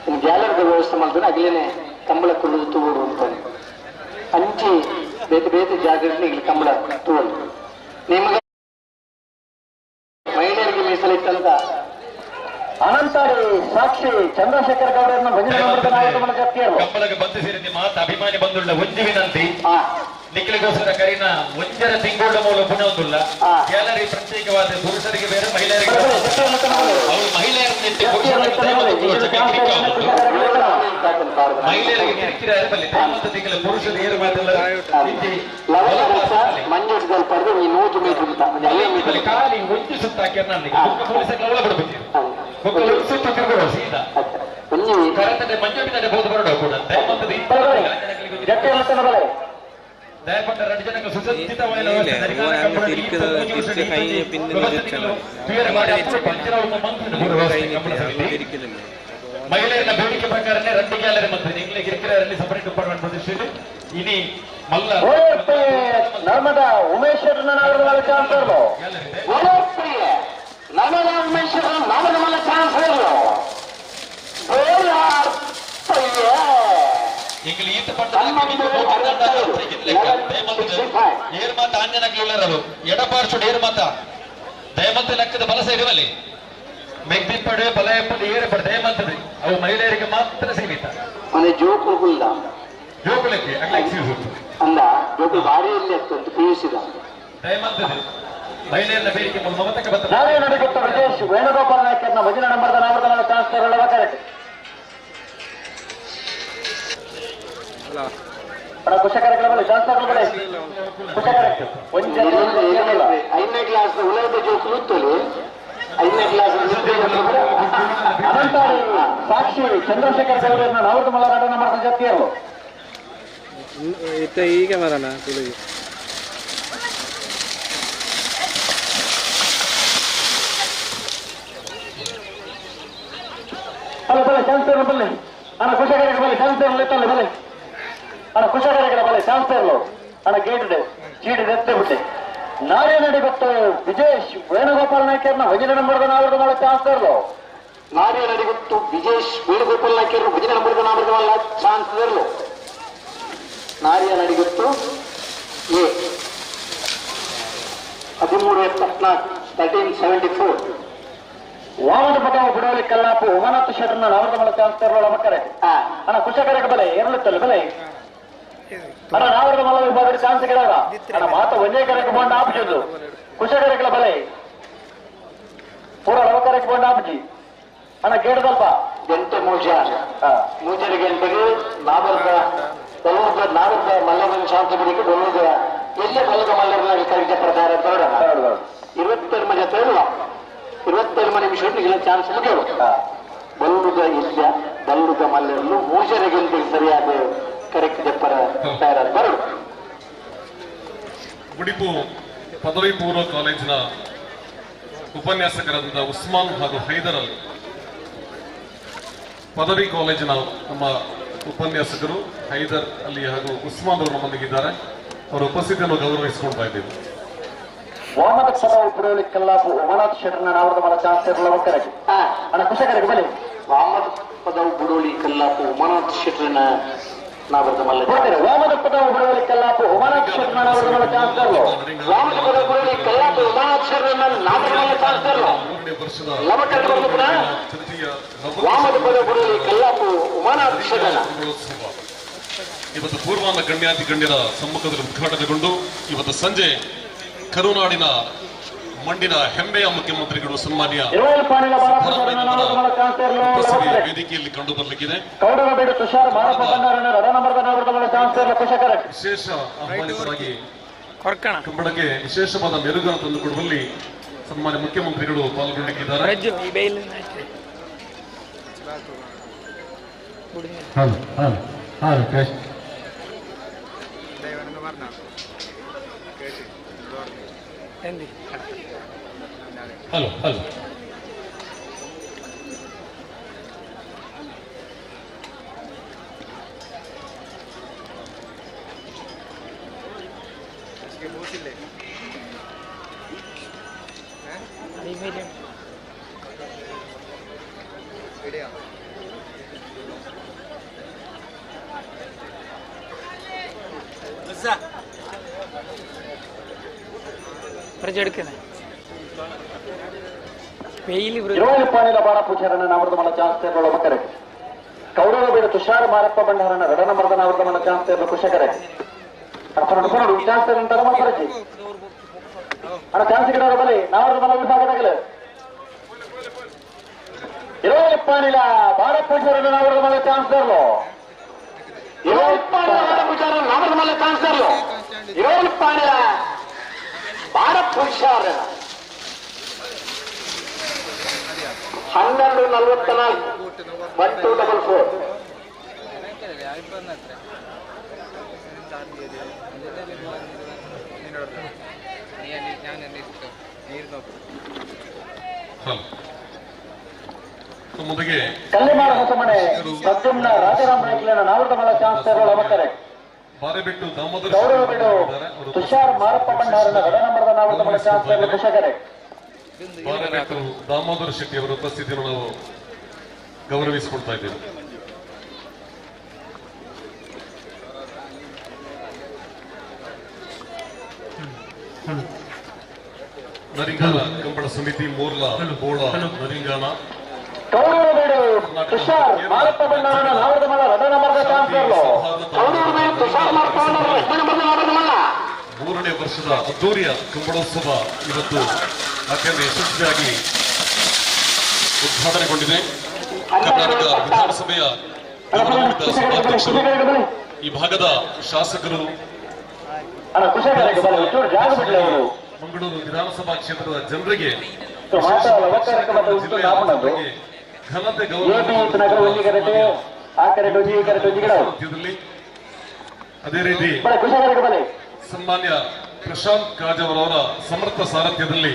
ಇನ್ನು ಗ್ಯಾಲರಿದ ವ್ಯವಸ್ಥೆ ಮಾಡಿದ್ರೆ ಅಗಲೇನೆ ಕಂಬಳ ಕೊಲ್ಲುದು ತೂವರು ಅಂತಾನೆ ಅಂಚಿ ಬೇತೆ ಬೇತೆ ಜಾಗ ನಿಗಲಿ ಕಂಬಳ ತೂವಲು. ನಿಮಗೆ ಮಹಿಳೆಯರಿಗೆ ಮೀಸಲಿಟ್ಟಂತ ಅನಂತಾಡಿ ಸಾಕ್ಷಿ ಚಂದ್ರಶೇಖರ್ ಗೌಡರನ್ನ ಭಜನೆ ಕಂಬಳಕ್ಕೆ ಬಂದು ಸೇರಿದ ಮಾತ ಅಭಿಮಾನಿ ಬಂದುಳ್ಳ ಒಂಜಿ ವಿನಂತಿ ನಿಖಿಲಿಗೋಸ್ಕರ ಕರಿನ ಒಂಜರ ತಿಂಗೋಡ ಮೂಲ ಪುಣ್ಯ ಒಂದುಲ್ಲ. ಗ್ಯಾಲರಿ ಪ್ರತ್ಯೇಕವಾದ ಪುರುಷರಿಗೆ ಬೇರೆ, ಮಹಿಳೆಯರಿಗೆ ಬೇರೆ. ಅವರು ಮಹಿಳೆಯರನ್ನಿಟ್ಟು ಮಹಿಳೆಯರಿಗೆ ಕಿರಿಕಿರಿ ಬಲ್ಲಿ ದಯಮಂತ ತಿಂಗಳ ಪುರುಷರು ಏರು ಮಾತೆಲ್ಲ ಮಂಜೂರು ಪಡೆದು ಈ 100 ಮೀಟರ್ ಖಾಲಿ ಒಂಜಿ ಸುತ್ತ ಹಾಕ್ಯಾರ. ನನಗೆ ಪೊಲೀಸಕ್ಕೆ ಒಳ ಬಿಡ್ಬೇಕು, ಸುತ್ತ ತಿರುಗುವ ಸೀದಾ ಕರೆತಡೆ ಮಂಜುಬಿದರೆ ಬೋದು ಬರಡ ಕೂಡ ದಯಮಂತದ ದಯಪಟ್ಟ ಎರಡು ಜನಕ್ಕೆ ಸುಸಜ್ಜಿತವಾದ തിരിച്ച് കഴിഞ്ഞ് പിന്നെ തിരിച്ചാൽ മതി. ಮಹಿಳೆಯರ ಬೇಡಿಕೆ ಪ್ರಕಾರನೇ రెండు ಗ್ಯಾಲರಿ ಮತ್ತು ಇಂಗ್ಲಿಷ್ ಇರಿಕೆರೆಯಲ್ಲಿ ಸಪರೇಟ್ ಡಿಪಾರ್ಟ್ಮೆಂಟ್ ಪ್ರತಿಷ್ಠೆ ಇನಿ ಮಲ್ಲ ನರ್ಮದಾ ಉಮೇಶ್ ಚಾನ್ಸರ್ ನರ್ಮದಾ ಉಮೇಶ್ ನರ್ಮದ ಚಾನ್ಸರ್ ಎಂಗ್ಲಿ ಈತ ಪಟ್ಟ ಏರ್ ಮಾತ ಆಂಜನಕ್ಲು ಎಡಪಾರ್ಶು ಏರ್ ಮಾತ ದಯಮಂತ ಲೆಕ್ಕದ ಬಲ ಸೈಡುವಲ್ಲಿ ಮೆಗ್ದಿಪ್ಪಡೆ ಬಲ ಎಪ್ಪದು ಏರಪಡೆ ದಯಮಂತದೆ ಅವು ಮಹಿಳೆಯರಿಗೆ ಮಾತ್ರ ಸೀಮಿತ. ಮನೆ ಜೋಕುಲ್ಲ. ಜೋಕುಲಕ್ಕೆ ಅಗ್ಲ ಎಕ್ಸ್ಕ್ಯೂಸ್ ಉಂಟು ಅಲ್ಲ ಜೋಕುಲು ಭಾರಿ ಎಲ್ಲಿ ಅಂತ ಪಿಯುಸಿದ ದಯಮಾಲ್ತದೆ ಮಹಿಳೆಯರ ಬೇಡಿಕೆ ಮಮತಕ್ಕೆ ಬರ್ತದೆ. ನಾವೇ ನಡೆಗೊತ್ತ ಬ್ರಜೇಶ್ ವೇಣುಗೋಪಾಲ್ ನಾಯ್ಕರ್ನ ಭಜನೆ ನಂಬರ್ದ ನಾವರ್ದ ಚಾನ್ಸ್ ಕರೆಕ್ಟ್. ಕುಶ ಕಾರ್ಯಕ್ರಮ ಚಾನ್ಸ್ ಕುಶ ಕರೆಕ್ಟ್. ಐದನೇ ಕ್ಲಾಸ್ ಉಲದ ಜೋಕುಲು ಉತ್ತಲು ಐದನೇ ಕ್ಲಾಸ್ ಅನಂತಾಡಿ ಸಾಕ್ಷಿ ಚಂದ್ರಶೇಖರ್ ಗೌಡರನ್ನ ನಾವರ್ದ ಮಲ್ಲರಾಟ ನಂಬರ್ ಜತ್ತಿಯರು. ಇತ್ತ ಈಗ ಮರಣ ತುಳಿಗೆ ಅಲ್ಲ ಬಲೆ ಚಾನ್ಸ್ ಬಲ್ಲೆ ಅಣ್ಣ ಕುಶ ಕಾರ್ಯಕ್ರಮ ಬಲೆ ಚಾನ್ಸ್ ಇರಲ್ಲ ಬಲೆ ಅಣ್ಣ ಕುಶ ಕಾರ್ಯಕ್ರಮ ಬಲೆ ಚಾನ್ಸ್ ಇರಲು ಅಣ್ಣ ಗೇಟ್ ಚೀಟಿ ಎತ್ತೆ ಬಿಟ್ಟೆ. ನಾರೇ ನಡಿಗೊತ್ತು ವಿಜೇಶ್ ವೇಣುಗೋಪಾಲ್ ನಾಯ್ಕರ್ನ ಭಜನೆ ನಂಬರ್ದ ನಾವರ್ದ ಮಾಡ ಚಾನ್ಸ್ ಇರಲು. ನಾರೇ ನಡಿಗೊತ್ತು ವಿಜೇಶ್ ವೇಣುಗೋಪಾಲ್ ನಾಯ್ಕರ್ ಭಜನೆ ನಂಬರ್ದ ನಾವರ್ದ ಮಾಡ ಚಾನ್ಸ್ ಇರಲು. ನಾರಿಯ ನಡಿಗೊತ್ತು ಎ 1374 1374. ವಾಮನ ಪಟವ ಬಿಡೋಲಿ ಕಲ್ಲಾಪು ಉಮಾನಾಥ ಶೆಟ್ಟರ್ನ ನಾವರ್ದ ಮಾಡ ಚಾನ್ಸ್ ಇರಲು ಮಕ್ಕಳೇ. ಅಣ್ಣ ಕುಶ ಕಾರ್ಯಕ್ರಮ ಬಲೆ ಏರಳುತ್ತಲ್ಲ ಬಲೆ ಅಣ್ಣ ನಾವರ್ದ ಮಲ್ಲ ವಿಭಾಗದ ಚಾನ್ಸ್ ಗಿಡವ ಅಣ್ಣ ಮಾತ ಒಂದೇ ಕರೆಕ್ ಬೋಂಡ ಆಪುಜು ಕುಶ ಕಾರ್ಯಕ್ರಮ ಬಲೆ ಪೂರ ಲವ ಕರೆಕ್ ಬೋಂಡ ಆಪುಜಿ ಅಣ್ಣ ಗೇಟ್ ಸ್ವಲ್ಪ ಗಂಟೆ ಮೂಜಾರ್ ಮೂಜಾರು ಗಂಟೆಗೆ ನಾವರ್ದ ಬಲೂರ್ದ ನಾವರ್ದ ಮಲ್ಲನ ಶಾಂತಿ ಬಿಡಿಗೆ ಬಲೂರ್ದ ಎಲ್ಲೇ ಮಲ್ಲದ ಮಲ್ಲರ ಕರೆಕ್ಟ್ ಪ್ರಕಾರ 22 ಜೊತೆ ಇಲ್ಲ 22 ನಿಮಿಷ ಇಲ್ಲ ಚಾನ್ಸ್ ಮುಗಿಯಲು. ಬಲ್ಲುದ ಇಲ್ಲ ಬಲ್ಲುದ ಮಲ್ಲರನ್ನು ಮೂಜರ ಗಂಟೆಗೆ ಸರಿಯಾದ ಕರೆಕ್ಟ್ ಜಪ್ಪರ ತಯಾರಾದ ಬರಡು. ಉಡುಪು ಪದವಿ ಪೂರ್ವ ಕಾಲೇಜಿನ ಉಪನ್ಯಾಸಕರಾದ ಉಸ್ಮಾನ್ ಹಾಗೂ ಹೈದರ್ ಅಲಿ ಪದವಿ ಕಾಲೇಜಿನ ನಮ್ಮ ಉಪನ್ಯಾಸಕರು ಹೈದರ್ ಅಲಿ ಹಾಗೂ ಉಸ್ಮಾನ್ ಅವರು ನಮ್ಮೊಂದಿಗಿದ್ದಾರೆ. ಅವರ ಉಪಸ್ಥಿತಿಯನ್ನು ಗೌರವಿಸಿಕೊಳ್ತಾ ಇದ್ದೀವಿ. ವಾಮನ ಪದವು ಬಿಡೋಲಿ ಕಲ್ಲಾಪು ಉಮಾನಾಥ ಶೆಟ್ಟರ್ನ ನಾವರ್ದ ಮಾಡ ಚಾನ್ಸ್ ಇರಲ್ಲ ಕರೆಕ್ಟ್. ಅಣ್ಣ ಕುಶ ಕರೆಕ್ಟ್ ಬಲೆ ವಾಮನ ಪದವು ಬಿಡೋಲಿ ಕಲ್ಲಾಪು ಉಮಾನಾಥ ಶೆಟ್ಟರ್ನ ನಾವರ್ದ ಮಲ್ಲ ವಾಮನ ಪದವು ಬಿಡೋಲಿ ಕಲ್ಲಾಪು ಉಮಾನಾಥ ಶೆಟ್ಟರ್ನ ನಾವರ್ದ ಮಾಡ ಚಾನ್ಸ್ ಇರಲು. ವಾಮನ ಪದವು ಬಿಡೋಲಿ ಕಲ್ಲಾಪು ಉಮಾನಾಥ ಶೆಟ್ಟರ್ನ ನಾವರ್ದ ಮಲ್ಲ ಚಾನ್ಸ್ ಇರಲು. ವಾಮನ ಪದವು ಬಿಡೋಲಿ ಕಲ್ಲಾಪು ಉಮಾನಾಥ ಶೆಟ್ಟರ್ನ ಇವತ್ತು ಪೂರ್ವಾನ್ನ ಗಣ್ಯಾತಿ ಗಣ್ಯರ ಸಮ್ಮುಖದಲ್ಲಿ ಉದ್ಘಾಟನೆಗೊಂಡು ಇವತ್ತು ಸಂಜೆ ಕರುನಾಡಿನ ಮಣ್ಣಿನ ಹೆಮ್ಮೆಯ ಮುಖ್ಯಮಂತ್ರಿಗಳು ಸನ್ಮಾನ್ಯ ವೇದಿಕೆಯಲ್ಲಿ ಕಂಡು ಬರಲಿಕ್ಕಿದೆ. ವಿಶೇಷ ಆಹ್ವಾನಿತರಾಗಿ ಕಂಬಳಕ್ಕೆ ವಿಶೇಷವಾದ ಮೆರುಗನ್ನು ತಂದುಕೊಡುವಲ್ಲಿ ಸನ್ಮಾನ್ಯ ಮುಖ್ಯಮಂತ್ರಿಗಳು ಪಾಲ್ಗೊಳ್ಳಲಿಕ್ಕಿದ್ದಾರೆ. Hello hello ಕೌರವಬೀಡು ತುಷಾರ್ ಮಾರಪ್ಪ ಭಂಡಾರನ ರಡನ ಮರ್ದನ ಅವರ್ಧಮನ ಚಾನ್ಸ್ ಕುಶಕರೆ ಚಾನ್ಸ್ ಅಣ್ಣ ಚಾನ್ಸ್ ಗಿಡ ಬಲಿ ನಾವರ್ಧಮನ ವಿಭಾಗದಾಗಲ ಇರೋಪ್ಪಾನಿಲ ಬಾರಪ್ಪ ನಾವರ್ಧಮನ ಚಾನ್ಸ್ ನಾವರ್ಧಮನ ಚಾನ್ಸ್ ಇರೋಪ್ಪಾನಿಲ ಬಾರಪ್ಪ 12:44 1244. ಕಲ್ಲಿಮಾಡ ಹೊಸಮನೆ ಪ್ರದ್ಯುಮ್ನ ರಾಜಾರಾಮ್ ನಾಯ್ಕನ ನಾವರ್ಧಮಲ ಚಾನ್ಸ್ ಬಾರೆಬೆಟ್ಟು ದಾಮೋದರ ಗೌರವಬೀಡು ತುಷಾರ್ ಮಾರಪ್ಪ ಭಂಡಾರನ ಗಡನಂಬರದ ನಾವರ್ಧಮಲ ಚಾನ್ಸ್ ಕುಶಕರೆ ಬಾರೆಬೆಟ್ಟು ದಾಮೋದರ ಶೆಟ್ಟಿ ಅವರ ಉಪಸ್ಥಿತಿಯನ್ನು ನಾವು ಗೌರವಿಸಿಕೊಳ್ತಾ ಇದ್ದೇವೆ. ನರಿಂಗಾನ ಕಂಬಳ ಸಮಿತಿ ಮೂರ್ಲ ಬೋಳ ನರಿಂಗಾನ ಗೌರವಬೀಡು ಕರ್ನಾಟಕ ತುಷಾರ್ ಮಾರಪ್ಪ ಬಂಡಾರನ ನಾವರದ ಮಲ್ಲ ರಥ ನಂಬರ್ದ ಚಾನ್ಸರ್ಲು ತುಷಾರ್ ಮಾರಪ್ಪ ಬಂಡಾರ ಲಕ್ಷ್ಮಣ ನಂಬರ್ದ ನಾವರದ ಮಲ್ಲ. 3ನೇ ವರ್ಷದ ಅದ್ದೂರಿಯ ಕಂಬಳೋತ್ಸವ ಇವತ್ತು ಅತ್ಯಂತ ಯಶಸ್ವಿಯಾಗಿ ಉದ್ಘಾಟನೆಗೊಂಡಿದೆ. ಕರ್ನಾಟಕ ವಿಧಾನಸಭೆಯ ಗೌರವಾನ್ವಿತ ಸಭಾಧ್ಯಕ್ಷರು, ಈ ಭಾಗದ ಶಾಸಕರು, ಮಂಗಳೂರು ವಿಧಾನಸಭಾ ಕ್ಷೇತ್ರದ ಜನರಿಗೆ ಘನತೆ ಗೌರವ. ಅದೇ ರೀತಿ ಸನ್ಮಾನ್ಯ ಪ್ರಶಾಂತ್ ಕಾಜವರವರ ಸಮರ್ಥ ಸಾರಥ್ಯದಲ್ಲಿ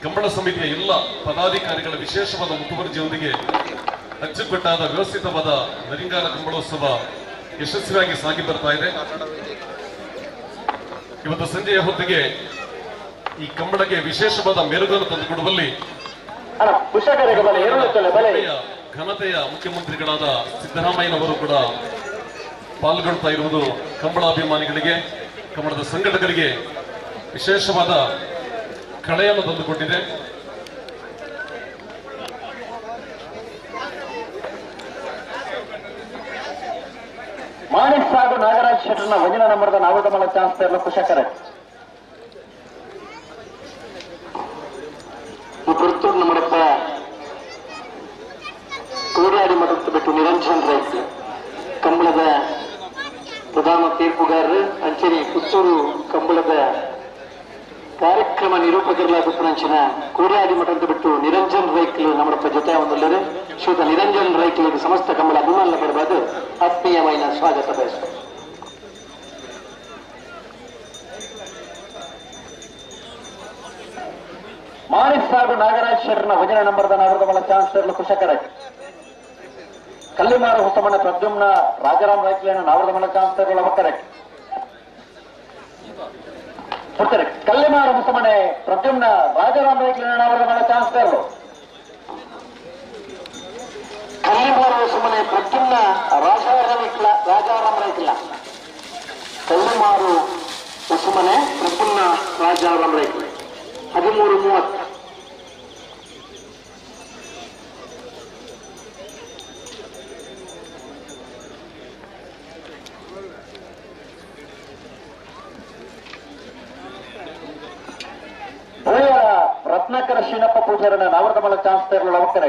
ಕಂಬಳ ಸಮಿತಿಯ ಎಲ್ಲ ಪದಾಧಿಕಾರಿಗಳ ವಿಶೇಷವಾದ ಮುತುವರ್ಜಿಯೊಂದಿಗೆ ಅಚ್ಚುಕಟ್ಟಾದ ವ್ಯವಸ್ಥಿತವಾದ ನರಿಂಗಾರ ಕಂಬಳೋತ್ಸವ ಯಶಸ್ವಿಯಾಗಿ ಸಾಗಿ ಬರ್ತಾ ಇದೆ. ಇವತ್ತು ಸಂಜೆಯ ಹೊತ್ತಿಗೆ ಈ ಕಂಬಳಕ್ಕೆ ವಿಶೇಷವಾದ ಮೆರುಗನ್ನು ತಂದುಕೊಡುವಲ್ಲಿ ಘನತೆಯ ಮುಖ್ಯಮಂತ್ರಿಗಳಾದ ಸಿದ್ದರಾಮಯ್ಯನವರು ಕೂಡ ಪಾಲ್ಗೊಳ್ತಾ ಇರುವುದು ಕಂಬಳಾಭಿಮಾನಿಗಳಿಗೆ, ಕಂಬಳದ ಸಂಘಟಕರಿಗೆ ವಿಶೇಷವಾದ ಕಳೆಯನ್ನು ತಂದುಕೊಟ್ಟಿದೆ. ಮಾಣಿಕ್ ಸಾಗು ನಾಗರಾಜ್ ಶೆಟ್ಟರ್ನ ವಜನ ನಂಬರ್ದ ನಾವದಮಲ ಚಾನ್ಸ್ ತರಲು ಕುಶಕರ ಪುತ್ತೂರು ನಮ್ಮಡಪ್ಪ ಕೋಡಿಯಾಡಿ ಮಠದ ಬಿಟ್ಟು ನಿರಂಜನ್ ರೈತ್ ಕಂಬಳದ ಪ್ರಧಾನ ತೀರ್ಪುಗಾರರು, ಅಂಚನೆ ಪುತ್ತೂರು ಕಂಬಳದ ಕಾರ್ಯಕ್ರಮ ನಿರೂಪಕರಾದ ಕೋಡಿಯಾಡಿ ಮಠದ ಬಿಟ್ಟು ನಿರಂಜನ್ ರೈಕ್ಲು ನಮ್ಮಡಪ್ಪ ಜೊತೆ ಒಂದುಳ್ಳರು. ಶ್ರೀಯುತ ನಿರಂಜನ್ ರೈಕ್ಲಿಗೆ ಸಮಸ್ತ ಕಂಬಳ ಅಭಿಮಾನ ಪಡಬಾರದು ಆತ್ಮೀಯమైన ಸ್ವಾಗತ ಬಯಸುತ್ತೆ. ಮಾಣಿಕ್ ಸಾಗು ನಾಗರಾಜ್ ಶೆಟ್ಟರ್ನ ವಜನ ನಂಬರ್ದ ನಾವರದ ಚಾನ್ಸ್ ತರಲು ಕುಶಕರ ಕಲ್ಲಿಮಾರು ಹೊಸಮಣ್ಣ ಪ್ರದ್ಯುಮ್ನ ರಾಜಾರಾಮ್ ರೈಕ್ಲೇನ ನಾವರದ ಚಾನ್ಸ್ ತರಲು ಅವಕರ ಕೊಡ್ತಾರೆ. ಕಲ್ಲಿಮಾರು ಹೊಸಮನೆ ಪ್ರದ್ಯುಮ್ನ ರಾಜಾರಾಮ್ ರೈಕ್ಲೇನ ನಾವರದ ಚಾನ್ಸ್ ತರಲು. ಕಲ್ಲಿಮಾರು ಹೊಸಮನೆ ಪ್ರದ್ಯುಮ್ನ ರಾಜಾರಾಮ್ ರೈಕ್ಲ. ಕಲ್ಲಿಮಾರು ಹೊಸಮನೆ ಪ್ರದ್ಯುಮ್ನ ರಾಜಾರಾಮ್ ರೈಕ್ಲ 13:30. ರತ್ನಾಕರ ಶೀನಪ್ಪ ಪೂಜಾರನ ನಾವರದ ಚಾನ್ಸ್ ತರಲು ಅವಕರ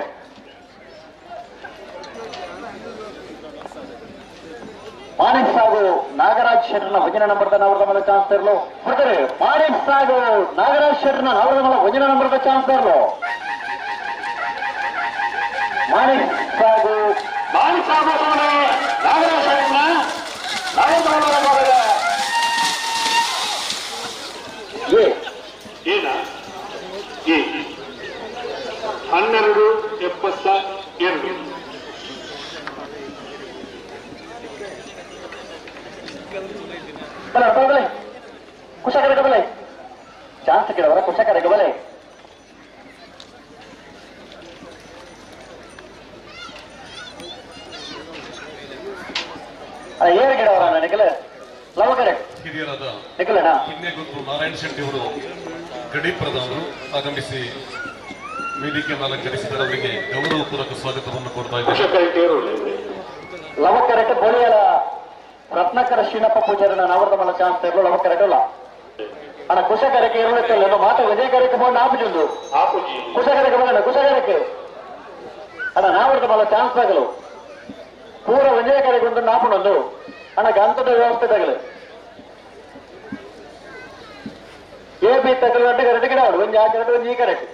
ಮಾಣಿಕ್ ಸಾಗು ನಾಗರಾಜ್ ಶೆಟ್ಟರ್ನ ವಜನ ನಂಬರ್ದ ನಾವರದ ಚಾನ್ಸ್ ತರಲು ಕೊಡ್ತಾರೆ. ಮಾಣಿಕ್ ಸಾಗು ನಾಗರಾಜ್ ಶೆಟ್ಟರ್ನ ನಾವರದ ವಜನ ನಂಬರ್ದ ಚಾನ್ಸ್ ತರಲು. ಮಾಣಿಕ್ ಸಾಗು ಮಾಣಿಕ್ ಸಾಗು ನಾಗರಾಜ್ ಶೆಟ್ಟರ್ನ ನಾವರದ ಏನ 12:72. ಬಲೆ ಕುಶಕರ ಬಲೆ ಚಾನ್ಸ್ ಕೇಳವರ ಕುಶಕರ ಬಲೆ. ಏರು ಗಿಡವರ ನಿಖಲ ಲವಕರೆ ಹಿರಿಯರಾದ ನಿಖಲಣ್ಣ ಹಿನ್ನೆಗುಂಪು ನಾರಾಯಣ ಶೆಟ್ಟಿ ಅವರು ಗಡಿ ಪ್ರಧಾನರು ಆಗಮಿಸಿ ವೇದಿಕೆಯನ್ನು ಅಲಂಕರಿಸಿದರೆ ಅವರಿಗೆ ಗೌರವಪೂರ್ವಕ ಸ್ವಾಗತವನ್ನು ಕೊಡ್ತಾ ಇದ್ದಾರೆ. ಲವಕರೆಟ್ ಬೋಳಿಯರ ರತ್ನಾಕರ ಶೀನಪ್ಪ ಪೂಜಾರನ ನಾವರದ ಮಲ್ಲ ಚಾನ್ಸ್ ತರಲು ಲವಕರೆಟ್ ಅಣ್ಣ ಕುಶಕರಕ್ಕೆ ಇರಲಿಲ್ಲ ಮಾತಾ ವಿಜಯಕರಕ್ಕೆ ಬೋಂಡ್ ಆಪುಜುಂದು ಕುಶಕರಕ್ಕೆ ಬರೋಣ ಕುಶಕರಕ್ಕೆ ಅಣ್ಣ ನಾವರದ ಮಲ್ಲ ಚಾನ್ಸ್ ಆಗಲು ಪೂರ ವಿಜಯಕರಕ್ಕೆ ಒಂದು ನಾಪುಣೊಂದು ಅಣ್ಣ ಗಂತದ ವ್ಯವಸ್ಥೆ ತಗಲು ಎ ಬಿ ತಗಲು ಅಡ್ಡ ಕರೆಕ್ಟ್ ಗಿಡ ಒಂದು ಆ ಕರೆಕ್ಟ್ ಒಂದು ಈ ಕರೆಕ್ಟ್.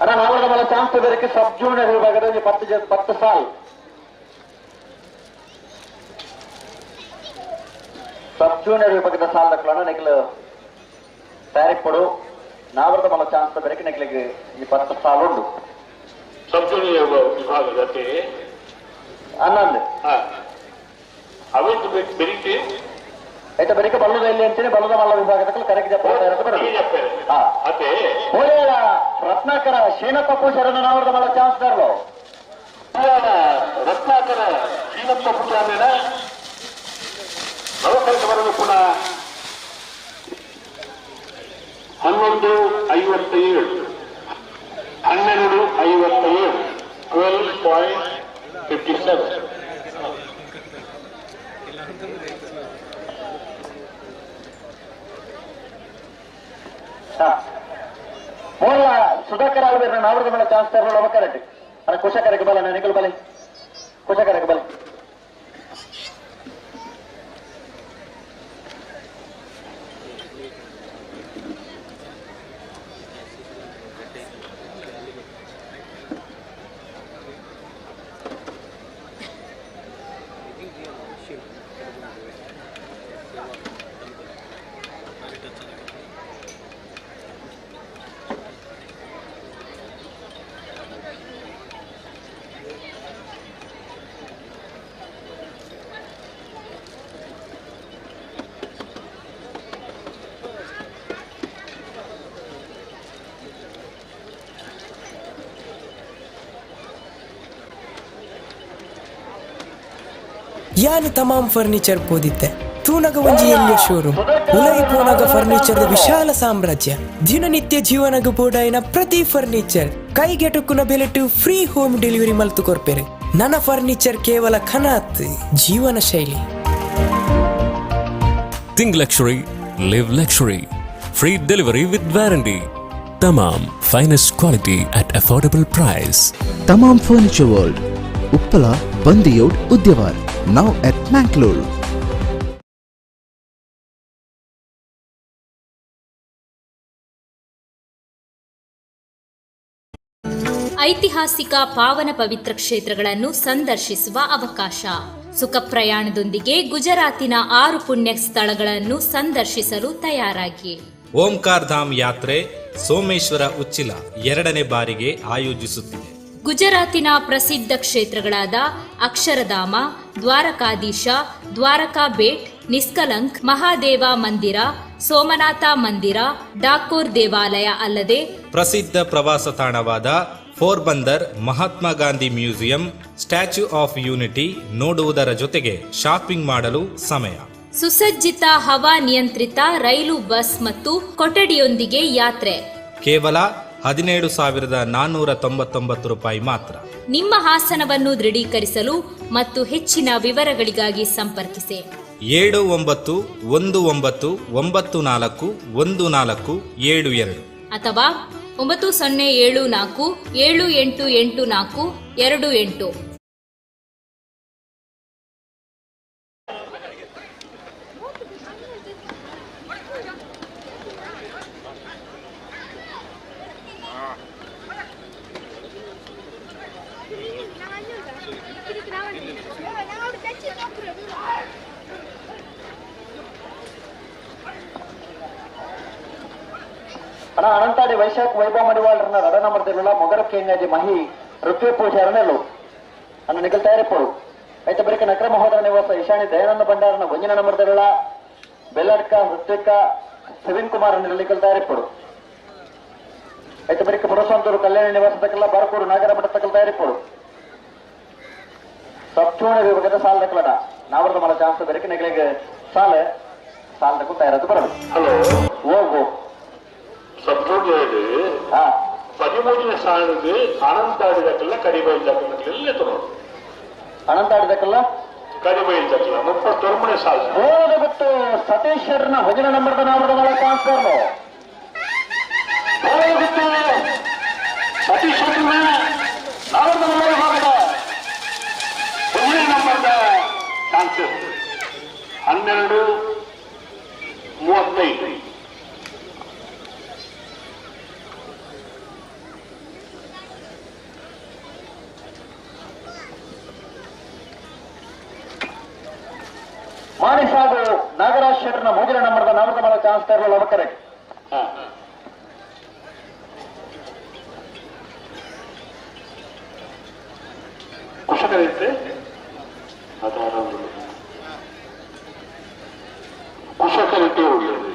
ಅಣ್ಣ ನಾವರದ ಚಾನ್ಸ್ ಬೇರೆ ಸಬ್ ಜೂನಿಯರ್ ವಿಭಾಗದಲ್ಲಿ 10 ಸಾಲ್. ಜೂನಿಯರ್ ವಿಭಾಗದ ಸಾಲದಕ್ಕಲನ್ನ ನೆಕ್ಲು ತಯಾರಿಪಡು ನಾವರದ ಮಲ್ಲ ಚಾನ್ಸ್ ಬೆರಕೆ ನೆಕ್ಲಿಗೆ ಈ 10 ಸಾಲ ಉಂಡು. ಸಬ್ ಜೂನಿಯರ್ ವಿಭಾಗದ ಹನ್ನೊಂದು ಅವೆಂದು ಬೆರಿಕೆ అయితే ಬೆರಿಕೆ ಬಲ್ಲದ ಎಲ್ಲಿ ಅಂತೀನಿ ಬಲ್ಲದ ಮಲ್ಲ ವಿಭಾಗದ ಕರೆಕ್ಟ್ ಹೋಲೇಳ ರತ್ನಾಕರ ಶೀನಪ್ಪ ಪೂಜಾರನ ನಾವರದ ಮಲ್ಲ ಚಾನ್ಸ್ ದಾರ್ಲು. ರತ್ನಾಕರ ಶೀನಪ್ಪ ಪೂಜಾರನ ನವಕರಿಕೆ ಪುನಃ 11:57 12:57 12.57. ಮೂಲ ಸುಧಾಕರ್ ಆಳ್ವೇರ್ ನಾವರದ ಮೇಲೆ ಚಾನ್ಸ್ ತರಲು ಅವಕರಟ್ಟು ಅಣ್ಣ ಕುಶಕರಕ್ಕೆ ಬಲ ನಿಖಲ್ ಬಲೆ ಕುಶಕರಕ್ಕೆ ಬಲೆ. ಯಾನು ತಮಾಮ್ ಫರ್ನಿಚರ್ ಪೋದಿತ್ತೆ ತೂನಗ ಒಂಜಿ ಎಲ್ಯ ಶೋರೂಮ್ ಉಲೈ ಪೋನಗ ಫರ್ನಿಚರ್ ವಿಶಾಲ ಸಾಮ್ರಾಜ್ಯ ದಿನನಿತ್ಯ ಜೀವನಗ ಬೋಡಾಯಿನ ಪ್ರತಿ ಫರ್ನಿಚರ್ ಕೈಗೆಟುಕುನ ಬೆಲೆಟು ಫ್ರೀ ಹೋಮ್ ಡೆಲಿವರಿ ಮಲ್ತು ಕೊರ್ಪೆರೆ. ನನ್ನ ಫರ್ನಿಚರ್ ಕೇವಲ ಖನಾತ್ ಜೀವನ ಶೈಲಿ. Think luxury, live luxury. Free delivery with warranty. Tamam, finest quality at affordable price. Tamam Furniture World, Uppala, Bandiyod, Udyavar, now at Mangalore. ಐತಿಹಾಸಿಕ ಪಾವನ ಪವಿತ್ರ ಕ್ಷೇತ್ರಗಳನ್ನು ಸಂದರ್ಶಿಸುವ ಅವಕಾಶ. ಸುಖ ಪ್ರಯಾಣದೊಂದಿಗೆ ಗುಜರಾತಿನ 6 ಪುಣ್ಯ ಸ್ಥಳಗಳನ್ನು ಸಂದರ್ಶಿಸಲು ತಯಾರಾಗಿ. ಓಂಕಾರ್ ಧಾಮ್ ಯಾತ್ರೆ ಸೋಮೇಶ್ವರ ಉಚ್ಚಿಲ 2ನೇ ಬಾರಿಗೆ ಆಯೋಜಿಸುತ್ತಿದೆ. ಗುಜರಾತಿನ ಪ್ರಸಿದ್ಧ ಕ್ಷೇತ್ರಗಳಾದ ಅಕ್ಷರಧಾಮ, ದ್ವಾರಕಾಧೀಶ, ದ್ವಾರಕಾ ಬೇಟ್, ನಿಷ್ಕಲಂಕ್ ಮಹಾದೇವ ಮಂದಿರ, ಸೋಮನಾಥ ಮಂದಿರ, ಡಾಕೋರ್ ದೇವಾಲಯ ಅಲ್ಲದೆ ಪ್ರಸಿದ್ಧ ಪ್ರವಾಸ ತಾಣವಾದ Porbandar Mahatma Gandhi museum, statue of unity ನೋಡುವುದರ ಜೊತೆಗೆ ಶಾಪಿಂಗ್ ಮಾಡಲು ಸಮಯ. ಸುಸಜ್ಜಿತ ಹವಾ ನಿಯಂತ್ರಿತ ರೈಲು, ಬಸ್ ಮತ್ತು ಕೊಠಡಿಯೊಂದಿಗೆ ಯಾತ್ರೆ ಕೇವಲ 17,499 ರೂಪಾಯಿ ಮಾತ್ರ. ನಿಮ್ಮ ಹಾಸನವನ್ನು ದೃಢೀಕರಿಸಲು ಮತ್ತು ಹೆಚ್ಚಿನ ವಿವರಗಳಿಗಾಗಿ ಸಂಪರ್ಕಿಸಿ 79 19 94 14 72 ಅಥವಾ 9074 78 84 28. ಅಣ್ಣ ಅನಂತಾಡಿ ವೈಶಾಖ ವೈಭವ ಮಡಿವಾಳರನ್ನ ರಡ ನಂಬರ್ದಿರಲಿಲ್ಲ ಮೊಗರ ಕೇಂಗಾಜಿ ಮಹಿ ಋತ್ವಿ ಪೂಜಾರನೆಲ್ಲು ಅನ್ನ ನಿಖಲ್ ತಯಾರಿಪ್ಪರು. ಐತ ಬರಿಕ ನಕ್ರ ಮಹೋದರ ನಿವಾಸ ಈಶಾನಿ ದಯಾನಂದ ಭಂಡಾರನ ಒಂಜಿನ ನಂಬರ್ದಿರಲಿಲ್ಲ ಬೆಲ್ಲಡ್ಕ ಹೃತ್ವಿಕ ಸವಿನ್ ಕುಮಾರ್ ನಿಖಲ್ ತಯಾರಿಪ್ಪರು. ಐತ ಬರಿಕ ಪುರಸ್ವಂತೂರು ಕಲ್ಯಾಣ ನಿವಾಸ ತಕ್ಕಲ್ಲ ಬಾರಕೂರು ನಾಗರ ಮಠ ತಕ್ಕಲ್ ತಯಾರಿಪ್ಪರು. ಸಬ್ಚೂಣ ವಿಭಾಗದ ಸಾಲ ತಕ್ಕಲಡ ನಾವರದ ಮಲ ಚಾನ್ಸ್ ಬರಿಕ ನೆಗಲಿಗೆ ಸಾಲ ಸಾಲ ತಕ್ಕ ತಯಾರದು ಬರದು. ಹಲೋ ಓ ಸಬ್ ಜೂನಿಯರ್ 13ನೇ ಸ್ಥಾನದ ಅನಂತಾಡಿದಕ್ಕೆಲ್ಲ ಕರಿಬೈಲ್ ದಕ್ಕಲ್ಲ ಅನಂತಾಡಿದಕ್ಕೆಲ್ಲ ಕರಿಬೈಲ್ ದಕ್ಕಲ್ಲ 31ನೇ ಸಾಲ ಗೊತ್ತು ಸತೀಶರ್ನ ಹೊಜಿನ ನಂಬರ್ದ ನಾವರದ ಮಲ ಚಾನ್ಸ್ ಗೊತ್ತು ಸತೀಶರ್ನ ನಾವರದ ಮಲ ವಿಭಾಗದ ಹೊಜಿನ ನಂಬರ್ದ ಚಾನ್ಸ್ 12:35. ಮಾಣಿಸಾಗು ನಾಗರಾಜ್ ಶೆಟ್ಟರ್ನ ಮೂಜರೆ ನಂಬರ್ದ ನಾವೃತಮಲ ಚಾನ್ಸ್ ತರಲು ಲವಕರೆಟ್. ಕುಶಕರೈತೆ ಕುಶಕರೈತೆ ಒಳ್ಳೆಯದು.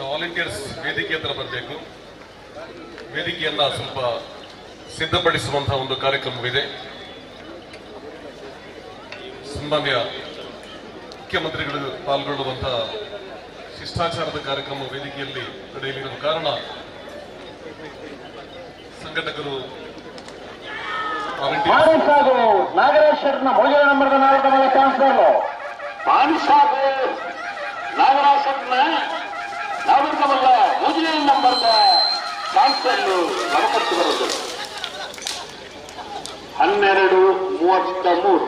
ವಾಲಂಟಿಯರ್ಸ್ ವೇದಿಕೆ ಹತ್ರ ಬರಬೇಕು. ವೇದಿಕೆಯನ್ನ ಸ್ವಲ್ಪ ಸಿದ್ಧಪಡಿಸುವಂತಹ ಒಂದು ಕಾರ್ಯಕ್ರಮವಿದೆ. ಸನ್ಮಾನ್ಯ ಮುಖ್ಯಮಂತ್ರಿಗಳು ಪಾಲ್ಗೊಳ್ಳುವಂತಹ ಶಿಷ್ಟಾಚಾರದ ಕಾರ್ಯಕ್ರಮ ವೇದಿಕೆಯಲ್ಲಿ ನಡೆಯಲಿರುವ ಕಾರಣ ಸಂಘಟಕರು ನಂಬರ್ದ ಚಾನ್ಸರ್ ಲವಕರ್ತು ಬರೋದು 12:33.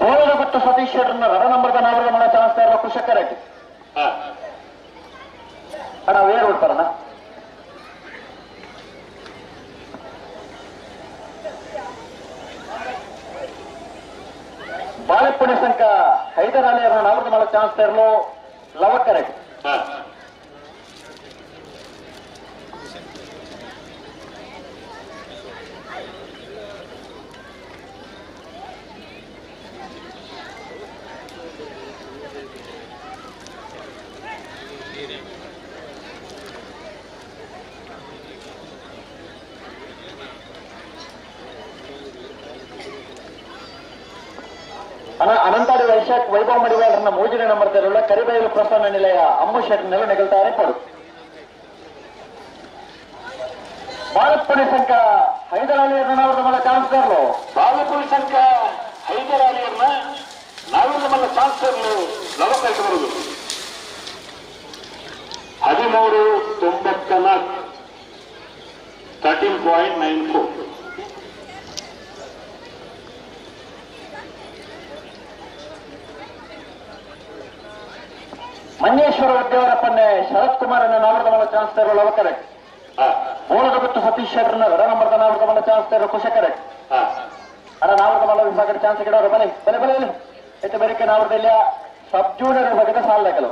ಬೋಳಗುತ್ತು ಸತೀಶ್ ಶೆಟ್ಟರ್ನ ರಡ ನಂಬರ್ದ ನಾವೃತಮಲ ಚಾನ್ಸ್ ತರಲು ಕುಶಕರೆಟ್. ಅಣ್ಣ ವೇರ್ ಬಿಡ್ತಾರಣ್ಣ. ಬಾಳೆಪುಣಿ ಸಂಘ ಹೈದರ್ ಅಲಿ ಅವರ ನಾವೃತಮಲ ಚಾನ್ಸ್ ತರಲು ಲವಕರೆಟ್. ಅನಂತಾಡಿ ವೈಶಾಖ್ ವೈಭವ ಮಡಿವಾಳರನ್ನ ಮೂಜಿನ ನಂಬರ್ ತೆರಳುವ ಕರಿಬೈಲು ಪ್ರಸನ್ನ ನಿಲಯ ಅಮ್ಮು ಶೆಟ್ಟರ್ನೆಲ್ಲ ನೆಗಲ್ತಾರೆ ಪಡು. ಬಾಲಪುಣಿ ಸಂಘ ಹೈದರ್ ಅಲಿಯರ್ನ ನಾವೃತಮಲ್ಲ ಚಾನ್ಸಲರ್ಲು. ಬಾಲಪುಣಿ ಸಂಘ ಹೈದರ್ ಅಲಿಯರ್ನ ನಾವೃತಮಲ್ಲ ಚಾನ್ಸಲರ್ಲು ಲವಕೈತು ಬರುವುದು 13.94 13.94. ಮಂಜೇಶ್ವರ ಉದ್ಯವರಪ್ಪನ್ನೇ ಶರತ್ ಕುಮಾರ್ ಅನ್ನ ನಾವೃತಮಲ್ಲ ಚಾನ್ಸ್ ತರಲು ಲವಕರೆಟ್. ಮೂಲದಗುತ್ತು ಸತೀಶ್ ಶೆಟ್ಟರ್ನ ರಡ ನಂಬರ್ದ ನಾವೃತಮಲ್ಲ ಚಾನ್ಸ್ ತರಲು ಕುಶಕರೆಟ್. ಅಣ್ಣ ನಾವೃತಮಲ್ಲ ವಿಭಾಗದ ಚಾನ್ಸ್ ಗಿಡವರು ಬಲೆ ಬಲೆ ಬಲೆ ಬಲೆ ಎತ್ತ ಬೇರೆ ನಾವೃತ ಸಬ್ ಜೂನಿಯರ್ ವಿಭಾಗದ ಸಾಲ ದಾಖಲು.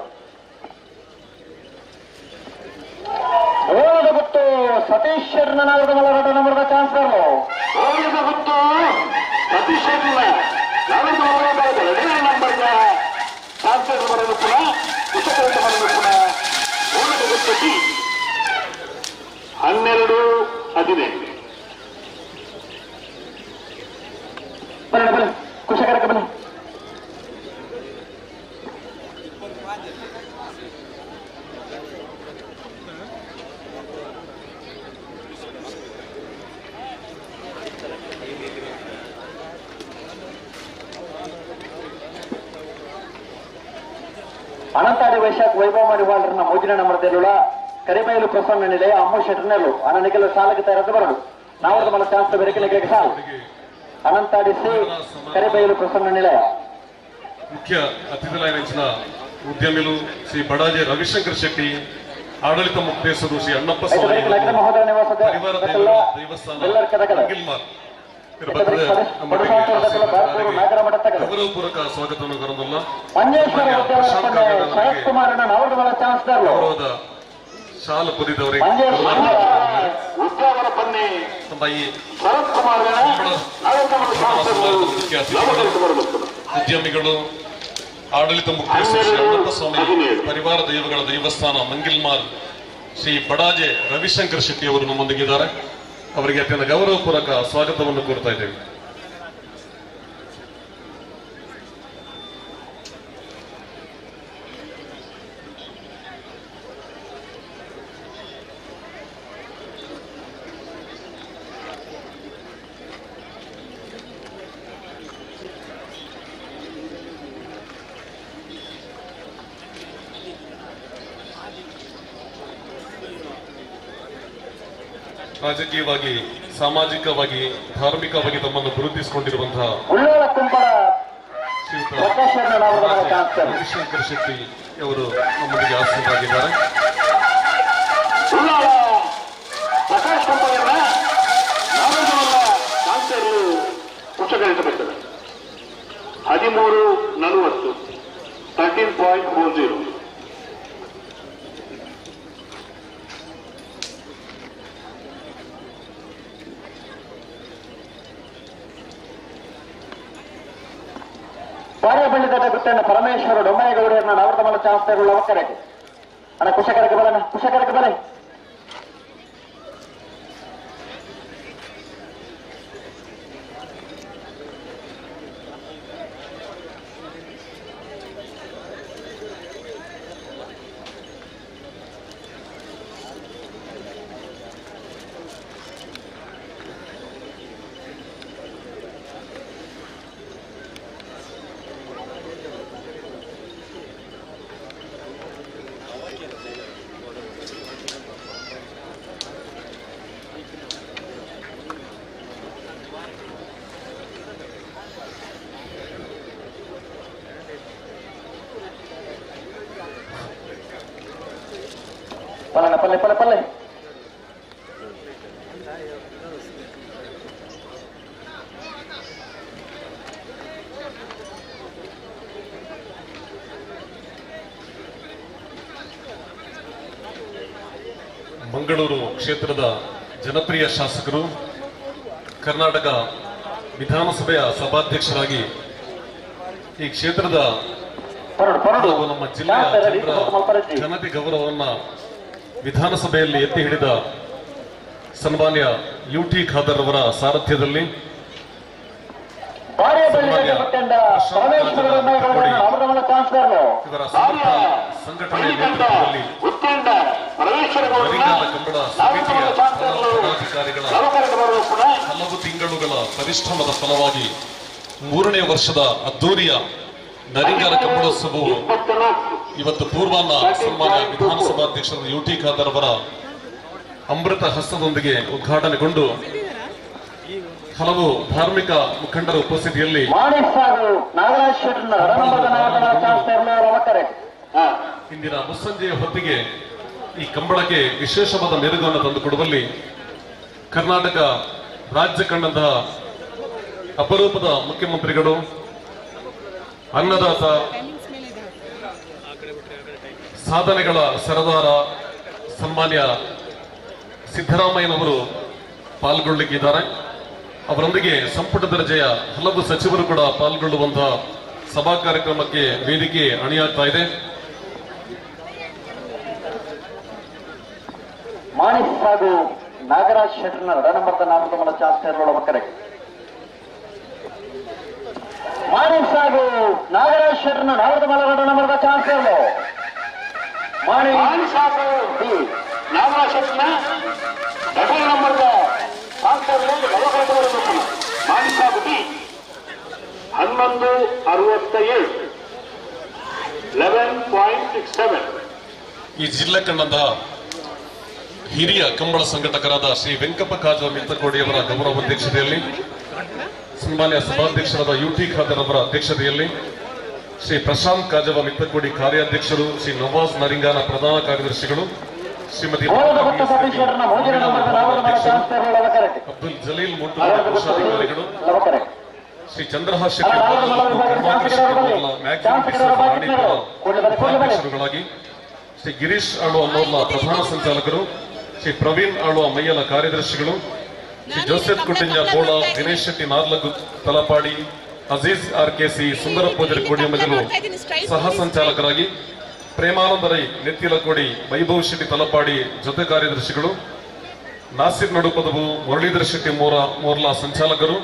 ಮೂಲದಗುತ್ತು ಸತೀಶ್ ಶೆಟ್ಟರ್ನ ನಾವೃತಮಲ್ಲ ರಡ ನಂಬರ್ದ ಚಾನ್ಸ್ ತರಲು. ಮೂಲದಗುತ್ತು ಸತೀಶ್ ಶೆಟ್ಟರ್ನ ನಾವೃತಮಲ್ಲ ವಿಭಾಗದ ರಡ ನಂಬರ್ದ ಚಾನ್ಸ್ ಬರಲು ಪುನಃ 12:15. ಬನ್ನಿ ಬನ್ನಿ ಕುಶಕರಕ್ಕೆ ಬನ್ನಿ. ಅನಂತಾಡಿ ವೈಶಾಖ್ ವೈಭವ ಮಡಿವಾಳರನ್ನ ಮೋಜಿನ ನಂಬರ್ದೆಲ್ಲುಳ ಕರಿಬೈಲು ಪ್ರಸನ್ನ ನಿಲಯ ಅಮ್ಮು ಶೆಟ್ಟರ್ನೆಲ್ಲು ಅನನಿಗೆಲ್ಲ ಸಾಲಕ್ಕೆ ತಯಾರಾದ ಬರಡು ನಾವೃತ ಮಲ ಚಾನ್ಸ್ ಬೆರಕೆ ಸಾಲು. ಅನಂತಾಡಿ ಸಿ ಕರಿಬೈಲು ಪ್ರಸನ್ನ ನಿಲಯ. ಮುಖ್ಯ ಅತಿಥಿಗಳಾದ ಉದ್ಯಮಿಲು ಶ್ರೀ ಬಡಾಜೆ ರವಿಶಂಕರ್ ಶೆಟ್ಟಿ, ಆಡಳಿತ ಮುಕ್ತೇಶ್ವರು ಶ್ರೀ ಅಣ್ಣಪ್ಪ ಸ್ವಾಮಿ, ಪರಿವಾರ ದೇವಸ್ಥಾನ ಗೌರವಪೂರ್ವಕ ಸ್ವಾಗತವನ್ನು ಕೋರಲ್ಲ. ಗೌರವದ ಶಾಲು ಪೊದಿದವರಿಗೆ ಉದ್ಯಮಿಗಳು, ಆಡಳಿತ ಮುಖ್ಯಸ್ಥ ಶ್ರೀ ಅಣ್ಣಪ್ಪ ಸ್ವಾಮಿ, ಪರಿವಾರ ದೈವಗಳ ದೇವಸ್ಥಾನ ಮಂಗಿಲ್ಮಾರ್ ಶ್ರೀ ಬಡಾಜೆ ರವಿಶಂಕರ್ ಶೆಟ್ಟಿ ಅವರು ನಮ್ಮೊಂದಿಗಿದ್ದಾರೆ. ಅವರಿಗೆ ಅತ್ಯಂತ ಗೌರವಪೂರ್ವಕ ಸ್ವಾಗತವನ್ನು ಕೋರ್ತಾ ಇದ್ದೇವೆ. ರಾಜಕೀಯವಾಗಿ, ಸಾಮಾಜಿಕವಾಗಿ, ಧಾರ್ಮಿಕವಾಗಿ ತಮ್ಮನ್ನು ಗುರುತಿಸಿಕೊಂಡಿರುವಂತಹ ಶ್ರೀಯುತ ರವಿಶಂಕರ್ ಶೆಟ್ಟಿ ಅವರು ನಮ್ಮೊಂದಿಗೆ ಆಸೀನರಾಗಿದ್ದಾರೆ. ಕರೆಕ್ಟ್ ಬರ್ತದೆ 13:40 13.40. ಬಾರ್ಯಬಳ್ಳಿದಡ್ಡ ಗುತ್ತಣ್ಣ ಪರಮೇಶ್ವರ ಡೊಮ್ಮಯ್ಯಗೌಡರನ್ನ ನವರ್ತಮಲ ಚಾಸ್ತೆಗಳು ಅವಕರಕ್ಕೆ ಅಣ್ಣ ಕುಶಕರಕ್ಕೆ ಬಲನ ಕುಶಕರಕ್ಕೆ ಬಲೆ ಪಲ್ಲಣ ಪಲ್ಲೆ ಪಲ್ಲೆ ಪಲ್ಲೆ ಮಂಗಳೂರು ಕ್ಷೇತ್ರದ ಜನಪ್ರಿಯ ಶಾಸಕರು, ಕರ್ನಾಟಕ ವಿಧಾನಸಭೆಯ ಸಭಾಧ್ಯಕ್ಷರಾಗಿ ಈ ಕ್ಷೇತ್ರದ ಹಾಗೂ ನಮ್ಮ ಜಿಲ್ಲೆಯ ಜನತೆ ಗೌರವವನ್ನು ವಿಧಾನಸಭೆಯಲ್ಲಿ ಎತ್ತಿ ಹಿಡಿದ ಸನ್ಮಾನ್ಯ ಯು ಟಿ ಖಾದರ್ ಅವರ ಸಾರಥ್ಯದಲ್ಲಿ ಇವರ ಸಮರ್ಥ ಸಂಘಟನೆಯ ನೇತೃತ್ವದಲ್ಲಿ ನರಿಂಗಾನ ಕಂಬಳ ಸಮಿತಿಯ ಪದಾಧಿಕಾರಿಗಳ ಹಲವು ತಿಂಗಳುಗಳ ಪರಿಶ್ರಮದ ಫಲವಾಗಿ 3ನೇ ವರ್ಷದ ಅದ್ದೂರಿಯ ನರಿಂಗಾನ ಕಂಬಳೋತ್ಸವವು ಇವತ್ತು ಪೂರ್ವಾಹ್ನ ಸನ್ಮಾನ್ಯ ವಿಧಾನಸಭಾಧ್ಯಕ್ಷರಾದ ಯು ಟಿ ಖಾದರ್ ಅವರ ಅಮೃತ ಹಸ್ತದೊಂದಿಗೆ ಉದ್ಘಾಟನೆಗೊಂಡು ಹಲವು ಧಾರ್ಮಿಕ ಮುಖಂಡರ ಉಪಸ್ಥಿತಿಯಲ್ಲಿ ಇಂದಿನ ಮುಸ್ಸಂಜೆಯ ಹೊತ್ತಿಗೆ ಈ ಕಂಬಳಕ್ಕೆ ವಿಶೇಷವಾದ ಮೆರುಗನ್ನು ತಂದುಕೊಡುವಲ್ಲಿ ಕರ್ನಾಟಕ ರಾಜ್ಯ ಕಂಡಂತಹ ಅಪರೂಪದ ಮುಖ್ಯಮಂತ್ರಿಗಳು, ಅನ್ನದಾತ, ಸಾಧನೆಗಳ ಸರದಾರ ಸನ್ಮಾನ್ಯ ಸಿದ್ದರಾಮಯ್ಯನವರು ಪಾಲ್ಗೊಳ್ಳಲಿಕ್ಕಿದ್ದಾರೆ. ಅವರೊಂದಿಗೆ ಸಂಪುಟ ದರ್ಜೆಯ ಹಲವು ಸಚಿವರು ಕೂಡ ಪಾಲ್ಗೊಳ್ಳುವಂತಹ ಸಭಾ ಕಾರ್ಯಕ್ರಮಕ್ಕೆ ವೇದಿಕೆ ಅಣಿಯಾಗ್ತಾ ಇದೆ. ಮಾಣಿಸ್ ಹಾಗೂ ನಾಗರಾಜ್ ಶೆಟ್ಟರ್ನ ನಂಬರ್ ನಾಮಕಮಲ ಚಾಸ್ಟರ್ಗಳ ಮಕ್ಕಳಿಗೆ ಮಾಣಿಸ್ ಹಾಗೂ ನಾಗರಾಜ್ ಶೆಟ್ಟರ್ನ ನಾಮಕಮಲ ನಂಬರ್ ಚಾನ್ಸರ್ ಮಾಣಿಸ್ ಹಾಗೂ ನಾಗರಾಜ್ ಶೆಟ್ಟರ್ನ ಡಬಲ್ ನಂಬರ್ ಚಾನ್ಸರ್ ಮಾಣಿಸ್ ಹಾಗೂ ಡಿ 11:67 11.67. ಈ ಜಿಲ್ಲೆ ಕಂಡಂತಹ ಹಿರಿಯ ಕಂಬಳ ಸಂಘಟಕರಾದ ಶ್ರೀ ವೆಂಕಪ್ಪ ಕಾಜ ಮಿತ್ತಕೋಡಿಯವರ ಗೌರವ ಅಧ್ಯಕ್ಷತೆಯಲ್ಲಿ, ಸನ್ಮಾನ್ಯ ಸಭಾಧ್ಯಕ್ಷರಾದ ಯು ಟಿ ಖಾದರ್ ಅವರ ಅಧ್ಯಕ್ಷತೆಯಲ್ಲಿ, ಶ್ರೀ ಪ್ರಶಾಂತ್ ಕಾಜವ ಮಿತ್ತಕೋಡಿ ಕಾರ್ಯಾಧ್ಯಕ್ಷರು, ಶ್ರೀ ನವಾಜ್ ನರಿಂಗಾನ ಪ್ರಧಾನ ಕಾರ್ಯದರ್ಶಿಗಳು, ಶ್ರೀಮತಿ ಅಬ್ದುಲ್ ಜಲೀಲ್ ಮೊಟ್ಟೂರು ಕೋಶಾಧಿಕಾರಿಗಳು, ಶ್ರೀ ಚಂದ್ರಹಾಸ್ ಶೆಟ್ಟಿ ಉಪಾಧ್ಯಕ್ಷರುಗಳಾಗಿ, ಶ್ರೀ ಗಿರೀಶ್ ಆಳುವ ಮೋರ್ಲಾ ಪ್ರಧಾನ ಸಂಚಾಲಕರು, ಶ್ರೀ ಪ್ರವೀಣ್ ಆಳುವ ಮಯ್ಯಲ ಕಾರ್ಯದರ್ಶಿಗಳು, ಶ್ರೀ ಜೋಸೆಫ್ ಕುಟಿಂಜ ಬೋಳ, ದಿನೇಶ್ ಶೆಟ್ಟಿ ನಾರ್ಲಗು ತಲಪಾಡಿ, ಅಜೀಜ್ ಆರ್ ಕೆಸಿ, ಸುಂದರ ಪೂಜಾರಿ ಕೋಡಿಯಮಜಲು ಸಹ ಸಂಚಾಲಕರಾಗಿ, ಪ್ರೇಮಾನಂದ ರೈ ನೆತ್ತಿಲಕೋಡಿ, ವೈಭವ್ ಶೆಟ್ಟಿ ತಲಪಾಡಿ ಜೊತೆ ಕಾರ್ಯದರ್ಶಿಗಳು, ನಾಸಿರ್ ನಡುಪದವು, ಮುರಳೀಧರ್ ಶೆಟ್ಟಿ ಮೋರ್ಲಾ ಸಂಚಾಲಕರು,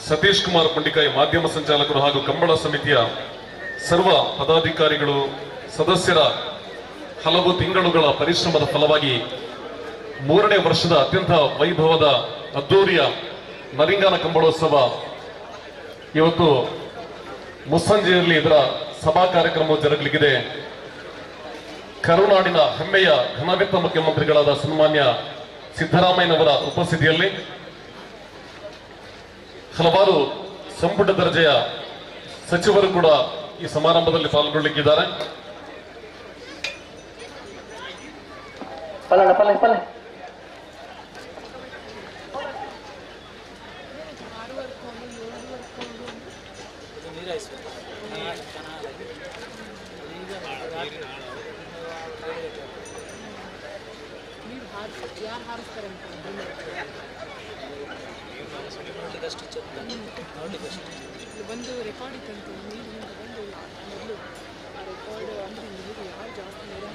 ಸತೀಶ್ ಕುಮಾರ್ ಪುಂಡಿಕಾಯಿ ಮಾಧ್ಯಮ ಸಂಚಾಲಕರು ಹಾಗೂ ಕಂಬಳ ಸಮಿತಿಯ ಸರ್ವ ಪದಾಧಿಕಾರಿಗಳು, ಸದಸ್ಯರ ಹಲವು ತಿಂಗಳುಗಳ ಪರಿಶ್ರಮದ ಫಲವಾಗಿ 3ನೇ ವರ್ಷದ ಅತ್ಯಂತ ವೈಭವದ ಅದ್ದೂರಿಯ ನರಿಂಗಾನ ಕಂಬಳೋತ್ಸವ ಇವತ್ತು ಮುಸ್ಸಂಜೆಯಲ್ಲಿ ಇದರ ಸಭಾ ಕಾರ್ಯಕ್ರಮವು ಜರುಗಲಿದೆ. ಕರುನಾಡಿನ ಹೆಮ್ಮೆಯ ಘನವೆತ್ತ ಮುಖ್ಯಮಂತ್ರಿಗಳಾದ ಸನ್ಮಾನ್ಯ ಸಿದ್ದರಾಮಯ್ಯನವರ ಉಪಸ್ಥಿತಿಯಲ್ಲಿ ಹಲವಾರು ಸಂಪುಟ ದರ್ಜೆಯ ಸಚಿವರು ಕೂಡ ಈ ಸಮಾರಂಭದಲ್ಲಿ ಪಾಲ್ಗೊಳ್ಳಲಿಕ್ಕಿದ್ದಾರೆ. ಯಾರು ಹಾರಿಸ್ತಾರೆ ಅಂತ ನೋಡ್ಲಿಕ್ಕಷ್ಟು ಚೆಂದ, ನೋಡ್ಲಿಕ್ಕಷ್ಟು ಒಂದು ರೆಕಾರ್ಡ್ ಇತ್ತಂತೆ, ನೀರಿನಿಂದ ಬಂದು ಮೊದಲು ಆ ರೆಕಾರ್ಡ್ ಅಂದರೆ ನೀರು ಯಾರು ಜಾಸ್ತಿ ಮೇಲೆ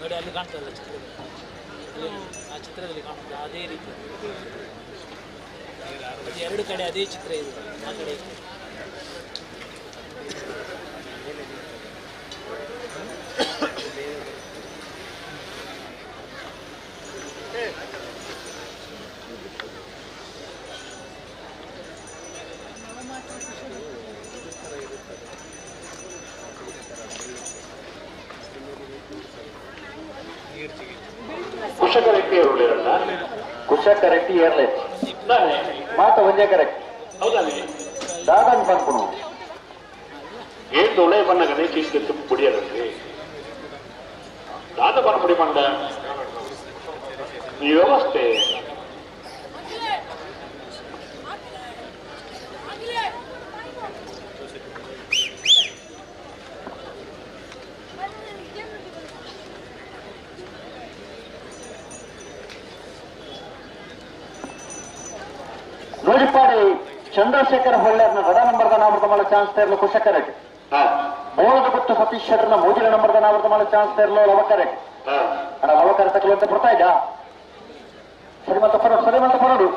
ನೋಡಿ ಅಲ್ಲಿ ಕಾಣ್ತದಲ್ಲ ಚಿತ್ರದಲ್ಲಿ, ಆ ಚಿತ್ರದಲ್ಲಿ ಕಾಣುತ್ತೆ ಅದೇ ರೀತಿ. ಅದು ಎರಡು ಕಡೆ ಅದೇ ಚಿತ್ರ ಇದೆ, ಆ ಕಡೆ ಇದೆ. ಕುಶ ಕರೆಕ್ಟ್ ಏರುಳಿರಲ್ಲ, ಕುಶ ಕರೆಕ್ಟ್ ಏರ್ಲೆ ಮಾತ ಒಂದೇ ಕರೆಕ್ಟ್. ಹೌದಾನೆ ದಾದಾನ್ ಪನ್ಪುನು ಏನ್ ದೊಳೆ ಬಣ್ಣಗನೆ ಚೀಸ್ ತುಪ್ಪ ಪುಡಿಯಲ್ರಿ ದಾದ ಬಣ್ಣ ಪುಡಿ ಮಂಡ ಈ ವ್ಯವಸ್ಥೆ. ನೂಜಿಪ್ಪಾಡಿ ಚಂದ್ರಶೇಖರ್ ಹೊಳ್ಳರ್ನ ರಡ ನಂಬರ್ದ ನಾಮೃತ ಮಾಡ ಚಾನ್ಸ್ ತೇರ್ಲು ಕುಶ ಕರೆಕ್ಟ್. ಬೋಳದ ಗುತ್ತು ಸತೀಶ್ ಶೆಟ್ಟರ್ನ ಮೂಜಿನ ನಂಬರ್ದ ನಾಮೃತ ಮಾಡ ಚಾನ್ಸ್ ತೇರ್ಲು ಲವ ಕರೆಕ್ಟ್. ಅಣ್ಣ ಲವ ಕರೆಕ್ಟ್ ತಗೊಳ್ಳುವಂತ ಬರ್ತಾ ಇದ್ದ ಸರಿ ಮತ್ತೆ ಪರೋಡು, ಸರಿ ಮತ್ತೆ ಪರೋಡು.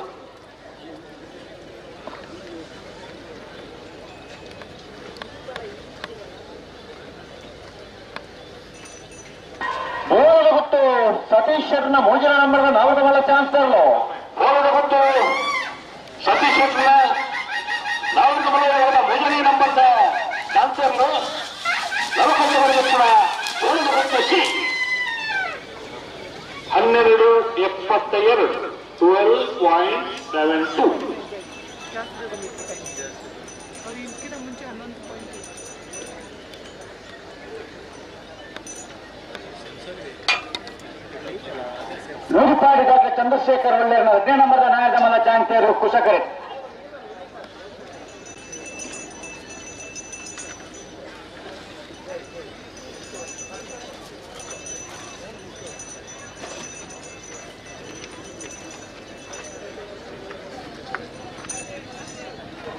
ಬೋಳದ ಗುತ್ತು ಸತೀಶ್ ಶೆಟ್ಟರ್ನ ಮೂಜಿನ ನಂಬರ್ದ ನಾಮೃತ ಮಾಡ ಚಾನ್ಸ್ ತೇರ್ಲು ಬೋಳದ ಗುತ್ತು ಸತೀಶ್ ಶೆಟ್ಟರ್ನ ನಾಮೃತ ಮಾಡ ಮೂಜನೇ ನಂಬರ್ದ ಚಾನ್ಸ್ ತೇರ್ಲು ಲವಕಂದವರೆಗೆ ಕೂಡ ಬೋಳದ ಗುತ್ತು ಸಿ 12.72 12.72. ಅವ್ರು ಇದಕ್ಕಿಂತ ಮುಂಚೆ 11 ಪಾಯಿಂಟ್. ನೂಜಿಪ್ಪಾಡಿ ಡಾಕ್ಟರ್ ಚಂದ್ರಶೇಖರ್ ಹೊಳ್ಳೇರ್ನ 15 ನಂಬರ್ದ ನಾಯಕ ಮಲ್ಲ ಚಾನ್ಸ್ ತೇರ್ಲು ಕುಶ ಕರೆಕ್ಟ್.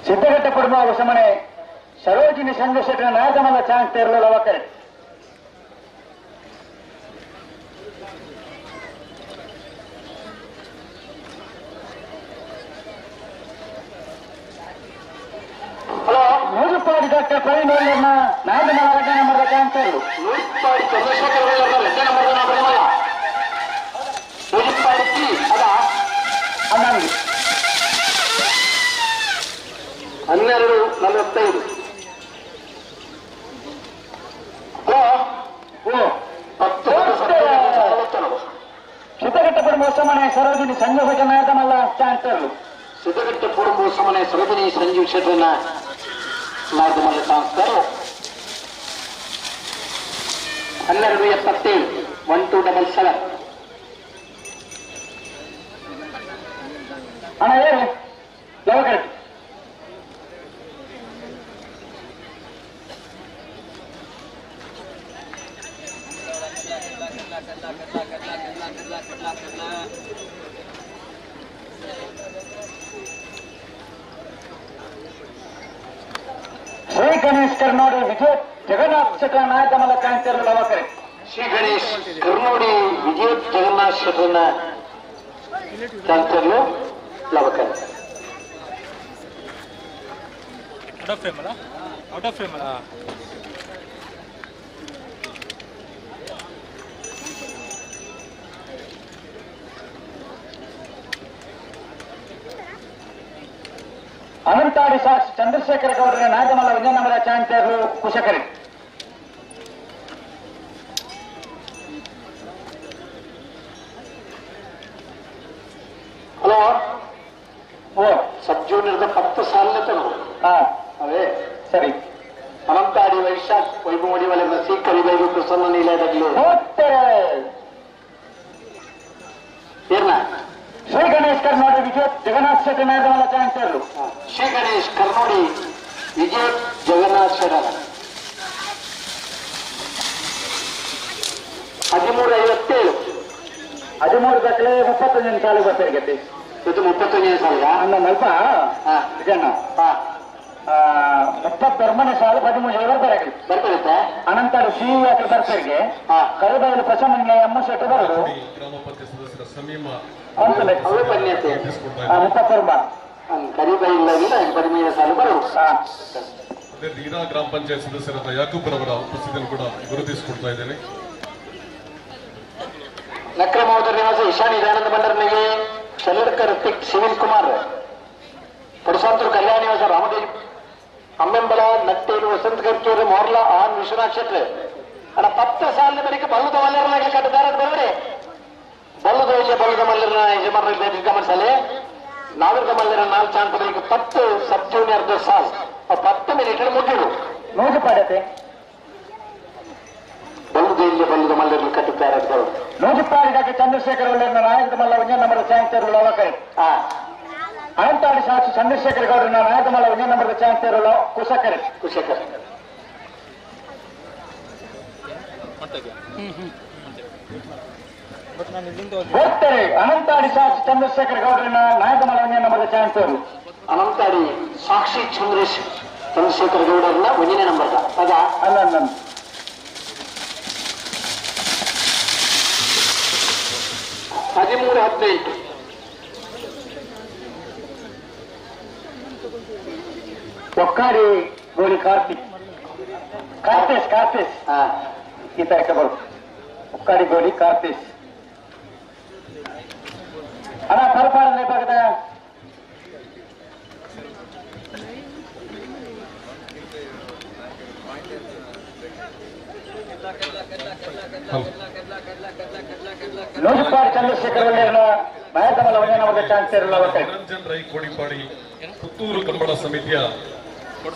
ಸಿದ್ದಘಟ್ಟ ಕುಟುಂಬ ಹೊಸಮನೆ ಸರೋಜಿನಿ ಸಂಘ ನಾಯಕಮಲ್ಲ ಚಾನ್ಸ್ ತೇರ್ಲು ಲವ ಕರೆಕ್ಟ್. ಹಲೋ ನೂಜಿಪ್ಪಾಡಿ ಡಾಕ್ಟರ್ ಪ್ರವೀಣ್ ಹೊಳ್ಳರ್ನ ನಾಯಕಮಲ್ಲ 2ನೇ ನಂಬರ್ದ ಚಾನ್ಸ್ ತೇರ್ಲು. ನೂಜಿಪ್ಪಾಡಿ ಚಂದ್ರಶೇಖರ್ ಹೊಳ್ಳರ್ನ 2ನೇ ನಂಬರ್ದ ನಾಮೃತ ನೂಜಿಪ್ಪಾಡಿ ಸಿ ಅದ 11 12.45. ಹಲೋ 10 ಸಿದ್ದಘಟ್ಟ ಕುಟುಂಬ ಹೊಸಮನೆ ಸರೋಜಿನಿ ಸಂಜೀವ್ ಶೆಟ್ಟರ್ ನಾಯಕಮಲ್ಲ ಚಾನ್ಸ್ ತೇರ್ಲು. ಸಿದ್ದಘಟ್ಟ ಕುಟುಂಬ ಹೊಸಮನೆ ಸರೋಜಿನಿ ಸಂಜೀವ್ ಶೆಟ್ಟರ್ನ ನಾಯಕಮಲ್ಲ ಚಾನ್ಸ್ ತೇರ್ಲು 12.77 1277. ಅಣ್ಣ ಏನು ಲವ ಕರೆಕ್ಟ್. ಶ್ರೀ ಗಣೇಶ್ ಕರ್ನೋಡಿ ವಿಜಯ ಜಗನ್ನಾಥ್ ಶೆಟ್ಟರ್ ನಾಯಕಮಲ್ಲ ಚಾನ್ಸ್ ತೇರ್ಲು ಲವ ಕರೆಕ್ಟ್. ಶ್ರೀ ಗಣೇಶ್ ಕರ್ನೋಡಿ ವಿಜಯ ಜಗನ್ನಾಥ್ ಶೆಟ್ಟರ್ನ ಚಾನ್ಸ್ ತೇರ್ಲು ಲವ ಕರೆಕ್ಟ್. ಔಟ್ ಆಫ್ ಫ್ರೇಮ್ ಅಲ್ಲ, ಔಟ್ ಆಫ್ ಫ್ರೇಮ್ ಅಲ್ಲ. ಅನಂತಾಡಿ ಸಾಕ್ಷಿ ಚಂದ್ರಶೇಖರ ಗೌಡರ ನಾಗಮಲ್ಲ ವಿಜಯನಗರ ಚಾನ್ಸ್ ತೇರ್ಲು ಕುಶ ಕರೆಕ್ಟ್. ಹಲೋ ಓ ಸಬ್ ಜೂನಿಯರ್ದ 10 ಸಾಲ ತಗೋ. ಅದೇ ಸರಿ. ಅನಂತಾಡಿ ವೈಶಾಖ್ ವೈಭವಡಿ ವಲಯದ ಸಿ ಕರಿಬೈಗು ಪ್ರಸನ್ನ ನೀಲದಗ್ಲು ಏನ ಶ್ರೀ ಗಣೇಶ್ ಕರ್ನೋಡಿ ವಿಜಯ ಜಗನ್ನಾಥ್ ಶೆಟ್ಟಿ ನಾಯಕಮಲ್ಲ ಚಾನ್ಸ್ ತೇರ್ಲು. ಶ್ರೀ ಗಣೇಶ್ ಕರ್ನೋಡಿ ವಿಜಯ ಜಗನ್ನಾಥ್ ಶೆಟ್ಟರ್ 13.57 ಹದಿಮೂರು ದಾಖಲೆ 31 ಸಾಲು ಬರ್ತಾರೆ. ಇದು 31 ಸಾಲ ಅಲ್ಲ ಅಲ್ಪ ವಿಜಯಣ್ಣ 39 ಸಾಲು 13 ಬರ್ತಾರೆ. ಬರ್ತಾರೆ. ಅನಂತರ ಸಿ ಅಕಡೆ ಬರ್ತಾರೆ. ಕರಿಬೈಲು ಪ್ರಸನ್ನ ಎಮ್ಮ ಶೆಟ್ಟಿ ಬರೋದು. ಗ್ರಾಮ ಪಂಚಾಯತ್ ಸದಸ್ಯರ ಸಮೀಮ ಮುಪ್ಪತ್ತೊಂಬ ಕರಿಬೈಲ 13 ಸಾಲು ಬರೋದು. ಅದೇ ರೀತಿ ಗ್ರಾಮ ಪಂಚಾಯತ್ ಸದಸ್ಯರಾದ ಯಾಕೂಬ್ರವರ ಉಪಸ್ಥಿತಿಯನ್ನು ಕೂಡ ಗುರುತಿಸಿಕೊಳ್ತಾ ಇದ್ದೇನೆ. ನಕ್ರಮೋದರ ನಿವಾಸ ಇಶಾನಿ ದಯಾನಂದ ಭಂಡಾರನಿಗೆ ಚಲ್ಲಡ್ಕ ಋತಿಕ್ ಸಿವಿಲ್ ಕುಮಾರ್, ಪಡಸಾಂತೂರು ಕಲ್ಯಾಣ ನಿವಾಸ ರಾಮದೇವಿ ಅಮ್ಮೆಂಬಲ ನಟ್ಟೇರು ವಸಂತ ಕರ್ತೂರು ಮೋರ್ಲಾ ಆನ್ ವಿಶ್ವನಾಥ್ ಶೆಟ್ರ್. ಅಣ್ಣ 10 ಸಾಲಿನ ಬಳಿಕ ಬಲ್ಲದ ಮಲ್ಲರನ್ನ ಕಟ್ಟಿದ್ದಾರೆ ಬರೋಡೆ. ಬಲ್ಲದ ಇಲ್ಲಿ ಬಲ್ಲದ ಮಲ್ಲರನ್ನ ಯಜಮಾನರ ಗಮನಿಸಲಿ. ನಾವಿರದ ಮಲ್ಲರ 4 ಚಾನ್ಸ್ ಬಳಿಕ 10 ಸಬ್ ಜೂನಿಯರ್ ಸಾಲ್ 10 ಮಿನಿಟ್ ಮುಗಿದು ನೂಜು ಪಾಡತೆ. ಬಲ್ಲದ ಇಲ್ಲಿ ಬಲ್ಲದ ಮಲ್ಲರನ್ನು ಕಟ್ಟುತ್ತಾರೆ. ನೂಜುಪಾಡಿ ಡಾಕ್ಟರ್ ಚಂದ್ರಶೇಖರ್ ಒಳ್ಳೆಯ ನಾಯಕದ ಮಲ್ಲ ಒಂದೇ ನಂಬರ್ ಚಾನ್ಸ್ ಲೋಕರ್. ಅನಂತಾಡಿ ಸಾಕ್ಷಿ ಚಂದ್ರಶೇಖರ್ ಗೌಡರನ್ನ ನಾಯಕ ಮಲ್ಲ ಒಂದೇ ನಂಬರ್ ಚಾನ್ಸ್ ಕುಶಕರ್. ಕುಶಕರ್ ಬರ್ತಾರೆ. ಅನಂತಾಡಿ ಸಾಕ್ಷಿ ಚಂದ್ರಶೇಖರ್ ಗೌಡರನ್ನ ನಾಯಕ ಮಲ್ಲ ಒಂದೇ ನಂಬರ್ ಚಾನ್ಸ್. ಅನಂತಾಡಿ ಸಾಕ್ಷಿ ಚಂದ್ರಶೇಖರ್ ಗೌಡರನ್ನ ಒಂದನೇ ನಂಬರ್ ಅದ ಅಲ್ಲ ಅಲ್ಲ 13 18. ಒಕ್ಕಾಡಿ ಗೋಳಿ ಕಾರ್ತಿಕ್ ಕಾರ್ತೇಶ್ ಕಾರ್ತೇಶ್ ಈ ತರಕ ಬರು ಒಕ್ಕಾಡಿ ಗೋಳಿ ಕಾರ್ತೇಶ್ ಅಣ್ಣ ಪರಪಾಡ ಭಾಗದ ನೂಜುಪಾಡಿ ಚಂದ್ರಶೇಖರ್ ಒಳ್ಳೆಯರನ್ನ ನಾಯಕಮಲ್ಲ ಒಂದೇ ನಂಬರ್ ಚಾನ್ಸ್ ಇರಲ್ಲ. ನಿರಂಜನ್ ರೈ ಕೋಡಿಪಾಡಿ ಪುತ್ತೂರು ಕಂಬಳ ಸಮಿತಿಯ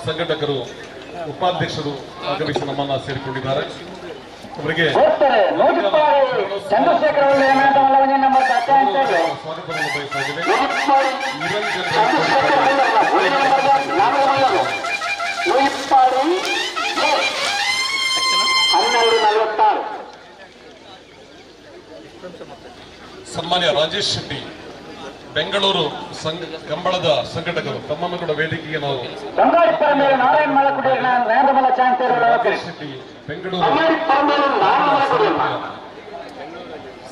ಸಂಘಟಕರು ಉಪಾಧ್ಯಕ್ಷರು ಆಗಮಿಸಿ ನಮ್ಮನ್ನ ಸೇರಿಕೊಂಡಿದ್ದಾರೆ. ಅವರಿಗೆ ಚಂದ್ರಶೇಖರ್ ಸ್ವಾಗತವನ್ನು ಬಯಸಾಗಿದೆ. ನಿರಂಜನ್ 12:46. ಸನ್ಮಾನ್ಯ ರಾಜೇಶ್ ಶೆಟ್ಟಿ ಬೆಂಗಳೂರು ಕಂಬಳದ ಸಂಘಟಕರು ತಮ್ಮನ್ನು ಕೂಡ ವೇದಿಕೆಗೆ ನಾವು ಶೆಟ್ಟಿ ಬೆಂಗಳೂರು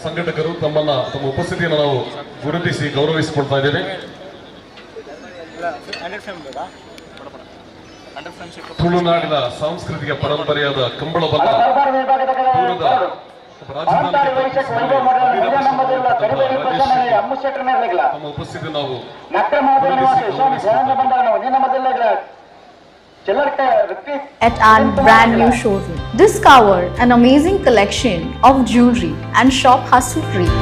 ಸಂಘಟಕರು ತಮ್ಮನ್ನ ತಮ್ಮ ಉಪಸ್ಥಿತಿಯನ್ನು ನಾವು ಗುರುತಿಸಿ ಗೌರವಿಸಿಕೊಳ್ತಾ ಇದ್ದೇವೆ. ತುಳುನಾಡಿನ ಸಾಂಸ್ಕೃತಿಕ ಪರಂಪರೆಯಾದ ಕಂಬಳವನ್ನು ದೂರದ ತಮ್ಮ ಉಪಸ್ಥಿತಿ ನಾವು At our brand new showroom, discover an amazing collection of jewelry and shop hustle free.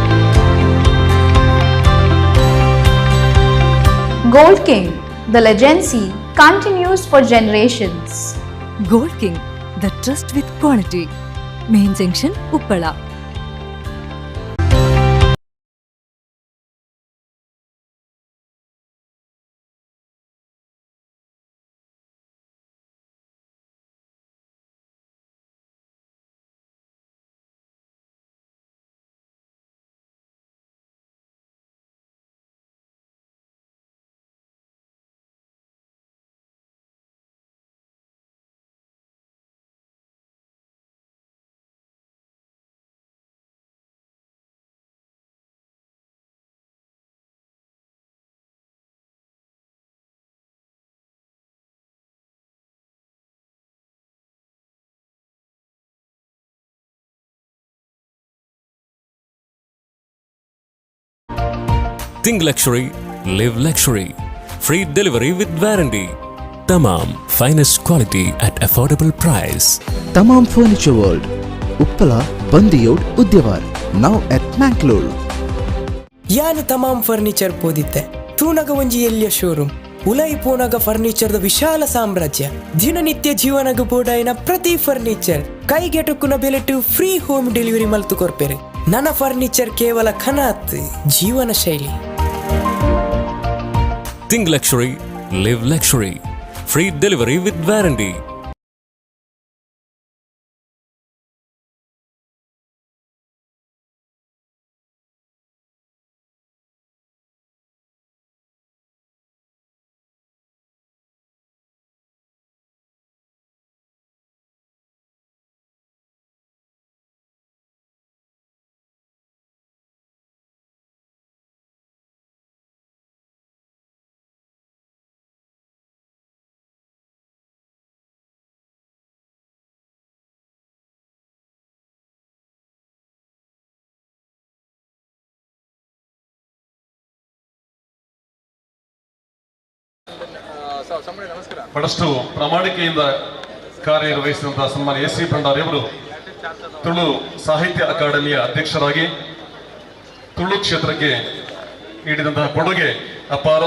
Gold King, the legacy continues for generations. Gold King, the trust with quality. Main Junction, Uppala. Think luxury, live luxury. Free delivery with warranty. Tamam, finest quality at affordable price. Tamam Furniture World, Uppala, Bandiyod, Udyavar, now at Mangalore. ಯಾನ್ ತಮಾಮ್ furniture ಪೋದಿತ್ತೆ ತೂನಗ ಒಂಜಿ ಎಲ್ಯ showroom ಉಲೈ ಪೋನಗ ಫರ್ನಿಚರ್ದ ವಿಶಾಲ ಸಾಮ್ರಾಜ್ಯ ದಿನನಿತ್ಯ ಜೀವನಗ ಬೋಡಾಯಿನ ಪ್ರತಿ furniture ಕೈಗೆಟುಕುನ ಬೆಲೆಟು free home delivery ಮಲ್ತು ಕೊರ್ಪೆರೆ. ನನ್ನ ಫರ್ನಿಚರ್ ಕೇವಲ ಕನಾತ್ ಜೀವನ ಶೈಲಿ. Think luxury, live luxury. Free delivery with warranty. ಬಹಳಷ್ಟು ಪ್ರಾಮಾಣಿಕೆಯಿಂದ ಕಾರ್ಯನಿರ್ವಹಿಸಿದಂತಹ ಸನ್ಮಾನ್ಯ ಎಸ್ ಸಿ ಭಂಡಾರಿ ಅವರು ತುಳು ಸಾಹಿತ್ಯ ಅಕಾಡೆಮಿಯ ಅಧ್ಯಕ್ಷರಾಗಿ ತುಳು ಕ್ಷೇತ್ರಕ್ಕೆ ನೀಡಿದಂತಹ ಕೊಡುಗೆ ಅಪಾರ.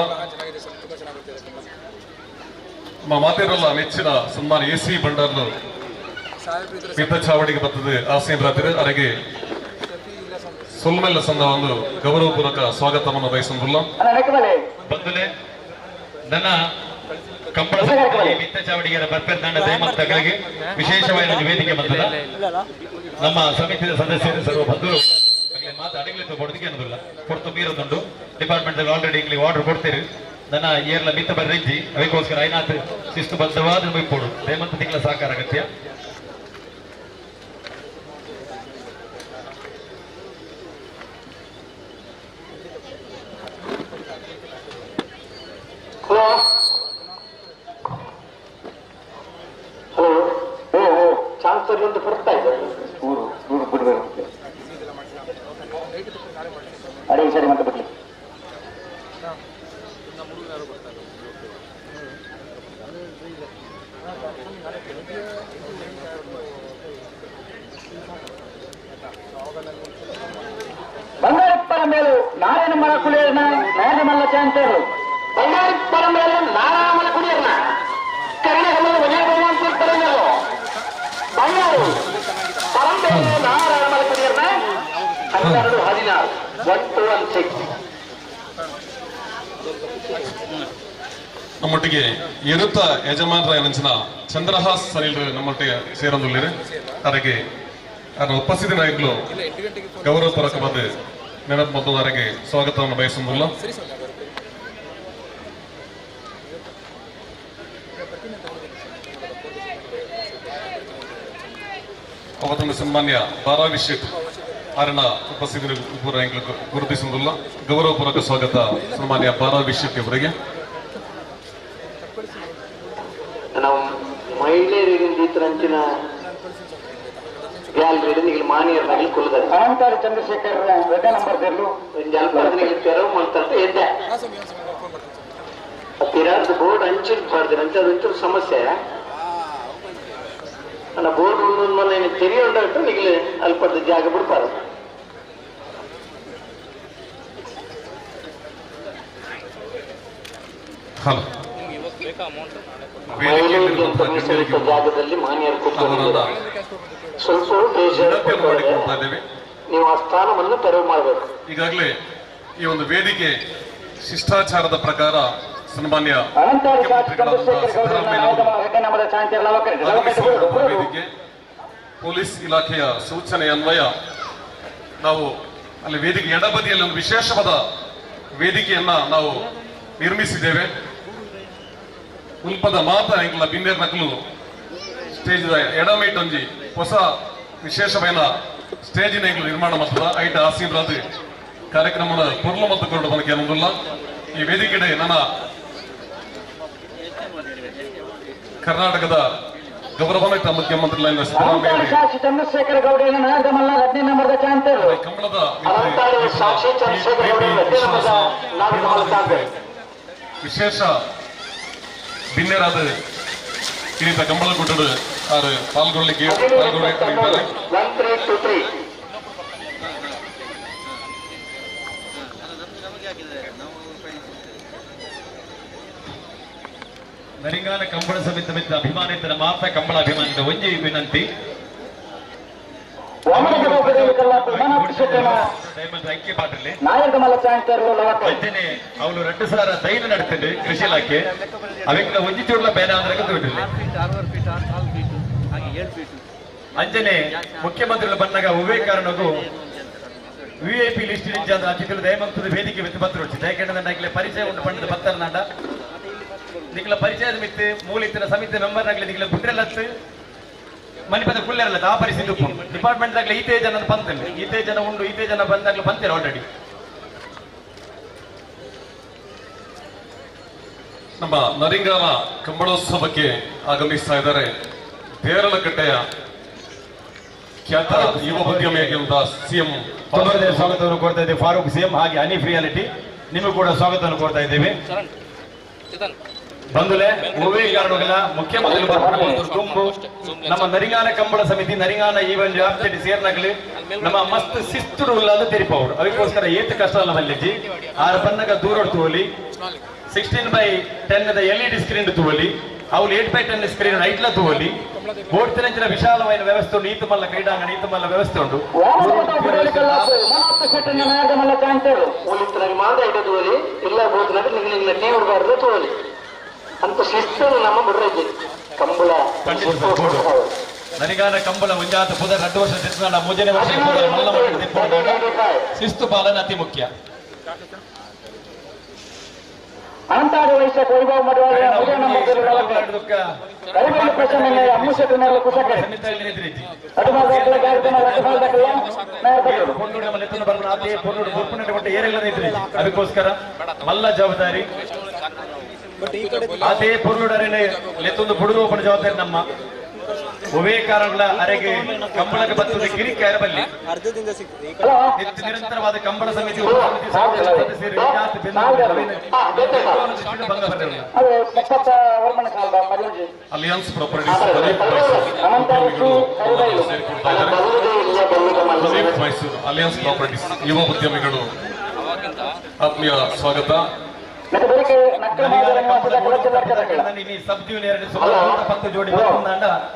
ನಮ್ಮ ಮಾತಿರಲ್ಲ ಮೆಚ್ಚಿನ ಸನ್ಮಾನ್ಯ ಎ ಸಿ ಭಂಡಾರ್ಲು ಮಿತ್ತ ಚಾವಡಿಗೆ ಬರ್ತದೆ ಆಸೀನರಾದರೆ ಅರೆಗೆ ಸೊಲ್ಮೆಲ್ಲ ಸಂದ ಒಂದು ಗೌರವಪೂರ್ವಕ ಸ್ವಾಗತವನ್ನು ಬಯಸುವುದಿಲ್ಲ. ಬಂಧುಲೆ ನನ್ನ ಕಂಬಳ ಮಿತ್ತ ಚಾವಡಿಗೆ ಬರ್ಪೆರ್ನಾಡ ದಯಮಂತಗಳಿಗೆ ವಿಶೇಷವಾಗಿ ವೇದಿಕೆ ಬಂದದ ನಮ್ಮ ಸಮಿತಿಯ ಸದಸ್ಯರು ಸರ್ವ ಬಂಧುರು ಮಾತು ಅಡಗಲಿತ್ತು ಕೊಡೋದಕ್ಕೆ ಅನ್ನೋದಿಲ್ಲ ಕೊಡ್ತು ಮೀರೋದುಂಟು. ಡಿಪಾರ್ಟ್ಮೆಂಟ್ ಆಲ್ರೆಡಿ ಇಲ್ಲಿ ಆರ್ಡರ್ ಕೊಡ್ತೀರಿ. ನನ್ನ ಏರ್ಲ ಮಿತ್ತ ಬರ್ರಿಜ್ಜಿ ಅದಕ್ಕೋಸ್ಕರ ಐನಾಥ್ ಶಿಸ್ತುಬದ್ಧವಾದ ಕೊಡು ದಯಮಂತ ತಿಂಗಳ ಸಹಕಾರ ಅಗತ್ಯ. ಹಲೋ ಹಲೋ ಓ ಓ ಚಾನ್ಸರ್ ಒಂದು ಬರ್ತಾ ಇದೆ. ಊರು ಊರು ಬಿಡಬೇಕು. ಅದೇ ಸರಿ ಮತ್ತೆ ಬಿಡ್ಲಿ. ಬಂಗಾರಪ್ಪನ ಮೇಲೂ ನಾರಾಯಣ ಮರ ಕುಳಿಯರ್ನ ನಾರಾಯಣ ಮಲ್ಲ ಚಾನ್ಸರ್ಲು. ಬಂಗಾರಪ್ಪನ ಮೇಲೂ ನಾರಾಯಣ ಕುಳಿಯರ್ನ ಕರ್ನಾಟಕ ವಿಜಯ ಬಂಗಾರು ಪರಂಪರೆ ನಾರಾಯಣ ಮಲ ಕುಳಿಯರ್ನ 12 16 1 2 1 6. ನಮ್ಮೊಟ್ಟಿಗೆ ಎರುತ್ತ ಯಜಮಾನರ ನೆಂಚಿನ ಚಂದ್ರಹಾಸ್ ಸನಿಲ್ ನಮ್ಮೊಟ್ಟಿಗೆ ಸೇರೊಂದುಳ್ಳಿರು. ಅದಕ್ಕೆ ಅದರ ಉಪಸ್ಥಿತಿ ನಾಯಕರು ಗೌರವಪೂರ್ವಕವಾದ ನೆನಪು ಮತ್ತು ಅದಕ್ಕೆ ಸ್ವಾಗತವನ್ನು ಬಯಸುವುದಿಲ್ಲ. ಅವತ್ತೊಂದು ಸನ್ಮಾನ್ಯ ಬಾರಾವಿ ಶೆಟ್ ಆರಣ ಉಪಸ್ಥಿತಿ ಗುರುತಿಸುವುದಿಲ್ಲ. ಗೌರವಪೂರ್ವಕ ಸ್ವಾಗತ ಸನ್ಮಾನ್ಯ ಬಾರಾವಿ ಶೆಟ್ಟಿ ಅವರಿಗೆ. ನಾವು ಮಹಿಳೆಯರಿಗೆ ಅಂಚಿನ ಗ್ಯಾಲರಿ ನಿಗಲ್ ಮಾನ್ಯರ್ನಾಗಲಿ ಕುಲ್ಲದ ಅನಂತಾರಿ ಚಂದ್ರಶೇಖರ್ ರೆಡ್ಡ ನಂಬರ್ ತೆರಲು ತೆರವು ಮಾಡ್ತಾರೆ ಎದ್ದೆ ತಿರಾರ್ದು ಬೋರ್ಡ್ ಹಂಚಿದ್ ಬಾರ್ದು ಅಂಚ ಅದೊಂಚೂರು ಸಮಸ್ಯೆ. ನನ್ನ ಬೋರ್ಡ್ ಒಂದೊಂದು ತೆರೆಯುಂಟು ನಿಗಲಿ ಅಲ್ಪದ ಜಾಗ ಬಿಡ್ಬಾರ್ದು. ಹಲೋ ಮಹಿಳೆಯರಿಗೆ ಮೀಸಲಿಟ್ಟ ಜಾಗದಲ್ಲಿ ಮಾನ್ಯರು ಕೂತ್ಕೊಂಡಿದ್ದಾರೆ. ಸ್ವಲ್ಪ ಬೇಜಾರು, ನೀವು ಆ ಸ್ಥಾನವನ್ನು ತೆರವು ಮಾಡಬೇಕು. ಈಗಾಗಲೇ ಈ ಒಂದು ವೇದಿಕೆ ಶಿಷ್ಟಾಚಾರದ ಪ್ರಕಾರ ಸನ್ಮಾನ್ಯ ವೇದಿಕೆ ಪೊಲೀಸ್ ಇಲಾಖೆಯ ಸೂಚನೆ ಅನ್ವಯ ನಾವು ಅಲ್ಲಿ ವೇದಿಕೆ ಎಡಬದಿಯಲ್ಲಿ ಒಂದು ವಿಶೇಷವಾದ ವೇದಿಕೆಯನ್ನ ನಾವು ನಿರ್ಮಿಸಿದ್ದೇವೆ. ಉಲ್ಪದ ಮಾತ ಎಂಕಲ ಬಿನ್ನೇರ್ ನಕಲು ಸ್ಟೇಜ್ ಎಡಮೇಟ್ ಒಂಜಿ ಹೊಸ ವಿಶೇಷವಾದ ಸ್ಟೇಜಿನ ಎಂಕಲು ನಿರ್ಮಾಣ ಮಾಡ್ತದ. ಐಟ ಆಸೀನ್ರಾದ್ ಕಾರ್ಯಕ್ರಮದ ಪೊರ್ಲು ಮತ್ತು ಕೊರಡು ಬಂದಕ್ಕೆ ಏನೊಂದಿಲ್ಲ. ಈ ವೇದಿಕೆಡೆ ನನ್ನ ಕರ್ನಾಟಕದ ಗೌರವಾನ್ವಿತ ಮುಖ್ಯಮಂತ್ರಿ ಸಿದ್ದರಾಮಯ್ಯ ಚಂದ್ರಶೇಖರ ಗೌಡ ಕಂಬಳದ ವಿಶೇಷ ಬಿನ್ನೇರಾದ ಕಿರೀಟ ಕಂಬಳಗುಡ್ಡಡು ಆರು ಪಾಲ್ಗೊಳ್ಳಿಕ್ಕೆ ಪಾಲ್ಗೊಳ್ಳಿದ್ದಾರೆ. ನರಿಂಗಾನ ಕಂಬಳ ಸಮಿತಿ ಮಿತ್ರ ಅಭಿಮಾನಿತರ ಮಾತ್ರ ಕಂಬಳ ಅಭಿಮಾನಿತ ಒಂಜಿ ವಿನಂತಿ. ಅವಳು 2000 ದೈನ ನಡ್ತಿದ್ದು ಕೃಷಿ ಇಲಾಖೆ ಅವೆಲ್ಲ ಒಂಜಿ ಚೂರ್ಲ ಬೇಡ ಅಂದ್ರೆ ಬಿಟ್ಟಿಲ್ಲ. ಅಂಜನೆ ಮುಖ್ಯಮಂತ್ರಿಗಳು ಬಂದಾಗ ಹೂವೇ ಕಾರಣಕ್ಕೂ ವಿಐಪಿ ಲಿಸ್ಟ್ ಅತಿಥಿಗಳು ದಯಮಂತದ ವೇದಿಕೆ ಮಿತ್ತು ಪತ್ರ ದಯಕೆಂಡ ಪರಿಚಯ ಉಂಟು ಪಂಡದ ಪತ್ತರನಾಡ ನಿಖಲ ಪರಿಚಯದ ಮಿತ್ತು ಮೂಲಿತ್ತಿನ ಸಮಿತಿ ಮೆಂಬರ್ ಆಗಲಿ ನಿಖಲ ಬುಡ್ರೆಲ್ಲತ್ತು ಮನಿಪದ ಕುಲ್ಲೆರಲ್ಲ ಆ ಪರಿಸ್ಥಿತಿ ಉಪ್ಪು ಡಿಪಾರ್ಟ್ಮೆಂಟ್ ಆಗಲಿ ಈತೇ ಜನ ಬಂತಲ್ಲ ಈತೇ ಜನ ಉಂಡು ಈತೇ ಜನ ಬಂದಾಗಲೂ ಬಂತೀರ ಆಲ್ರೆಡಿ. ನಮ್ಮ ನರಿಂಗಾಲ ಕಂಬಳೋತ್ಸವಕ್ಕೆ ಆಗಮಿಸ್ತಾ ಇದ್ದಾರೆ ದೇರಳಕಟ್ಟೆಯ ಖ್ಯಾತ ಯುವ ಉದ್ಯಮಿಯಾಗಿರುವಂತಹ ಸಿಎಂ ಸ್ವಾಗತವನ್ನು ಕೋರ್ತಾ ಇದ್ದೇವೆ. ಫಾರೂಕ್ ಸಿಎಂ ಹಾಗೆ ಹನೀಫ್ ರಿಯಾಲಿಟಿ ನಿಮಗೂ ಕೂಡ ಸ್ವಾಗತವನ್ನು ಕೋರ್ತಾ ಇದ್ದೇವೆ. ಬಂಧುಲೆ ಒವ್ವೇ ಕಾರಣಗಳ ಮುಖ್ಯಮಂತ್ರಿ ತುಂಬು ನಮ್ಮ ನರಿಂಗಾನ ಕಂಬಳ ಸಮಿತಿ ನರಿಂಗಾನ ಈ ಒಂದು ವ್ಯಾಪ್ತಿಯಲ್ಲಿ ಸೇರ್ನಗಲಿ ನಮ್ಮ ಮಸ್ತ್ ಶಿಸ್ತು ಉಳ್ಳಾದ ತೆರಿಪವರು. ಅದಕ್ಕೋಸ್ಕರ ಏತ್ ಕಷ್ಟ ಅಲ್ಲ ಮಲ್ಲಿಜಿ ಆರು ಬನ್ನಗ ದೂರ ತೋಲಿ 16x10 LED screen ತೋಲಿ ಅವ್ಲು 8x10 screen ಐಟ್ಲ ತೋಲಿ ಬೋರ್ತಿನಂಚಿನ ವಿಶಾಲವಾದ ವ್ಯವಸ್ಥೆ ಉಂಟು. ಈತು ಮಲ್ಲ ಕ್ರೀಡಾಂಗಣ ಈತು ಮಲ್ಲ ವ್ಯವಸ್ಥೆ ಉಂಟು. ಅಂತ ಶಿಸ್ತು ನಮ್ಮ ಬಿಡ್ರಜ್ಜಿ ಕಂಬಳ ನರಿಗಾನ ಕಂಬಳ ಮುಂಜಾತ ಪುದರ್ 2 ವರ್ಷ ತಿರ್ಸ್ನಾಡ ಮೂಜನೇ ವರ್ಷ ಪುದರ್ ಮಲ್ಲ ಮಟ್ಟ ಶಿಸ್ತು ಪಾಲನೆ ಅತಿ ಮುಖ್ಯ. ಅಂತಾರು ವಯಸ್ಸ ವೈಭವ ಮಾಡುವಾಗ ಅದಕ್ಕೋಸ್ಕರ ಮಲ್ಲ ಜವಾಬ್ದಾರಿ ಅದೇ ಪೊರ್ಲುಡರೇನೆ ಲೆತ್ತೊಂದು ಬುಡುದು ಜವಾಬ್ದಾರಿ ನಮ್ಮ ಒವೇ ಕಾರಣಗಳ ಅರೆಗೆ ಕಂಬಳಕ್ಕೆ ಬರ್ತದೆ ಕಿರಿಕಾಯ ಬಲ್ಲಿ ನಿರಂತರವಾದ ಕಂಬಳ ಸಮಿತಿ alliance properties Mysuru alliance properties ಯುವ ಉದ್ಯಮಿಗಳು ಆತ್ಮೀಯ ಸ್ವಾಗತ.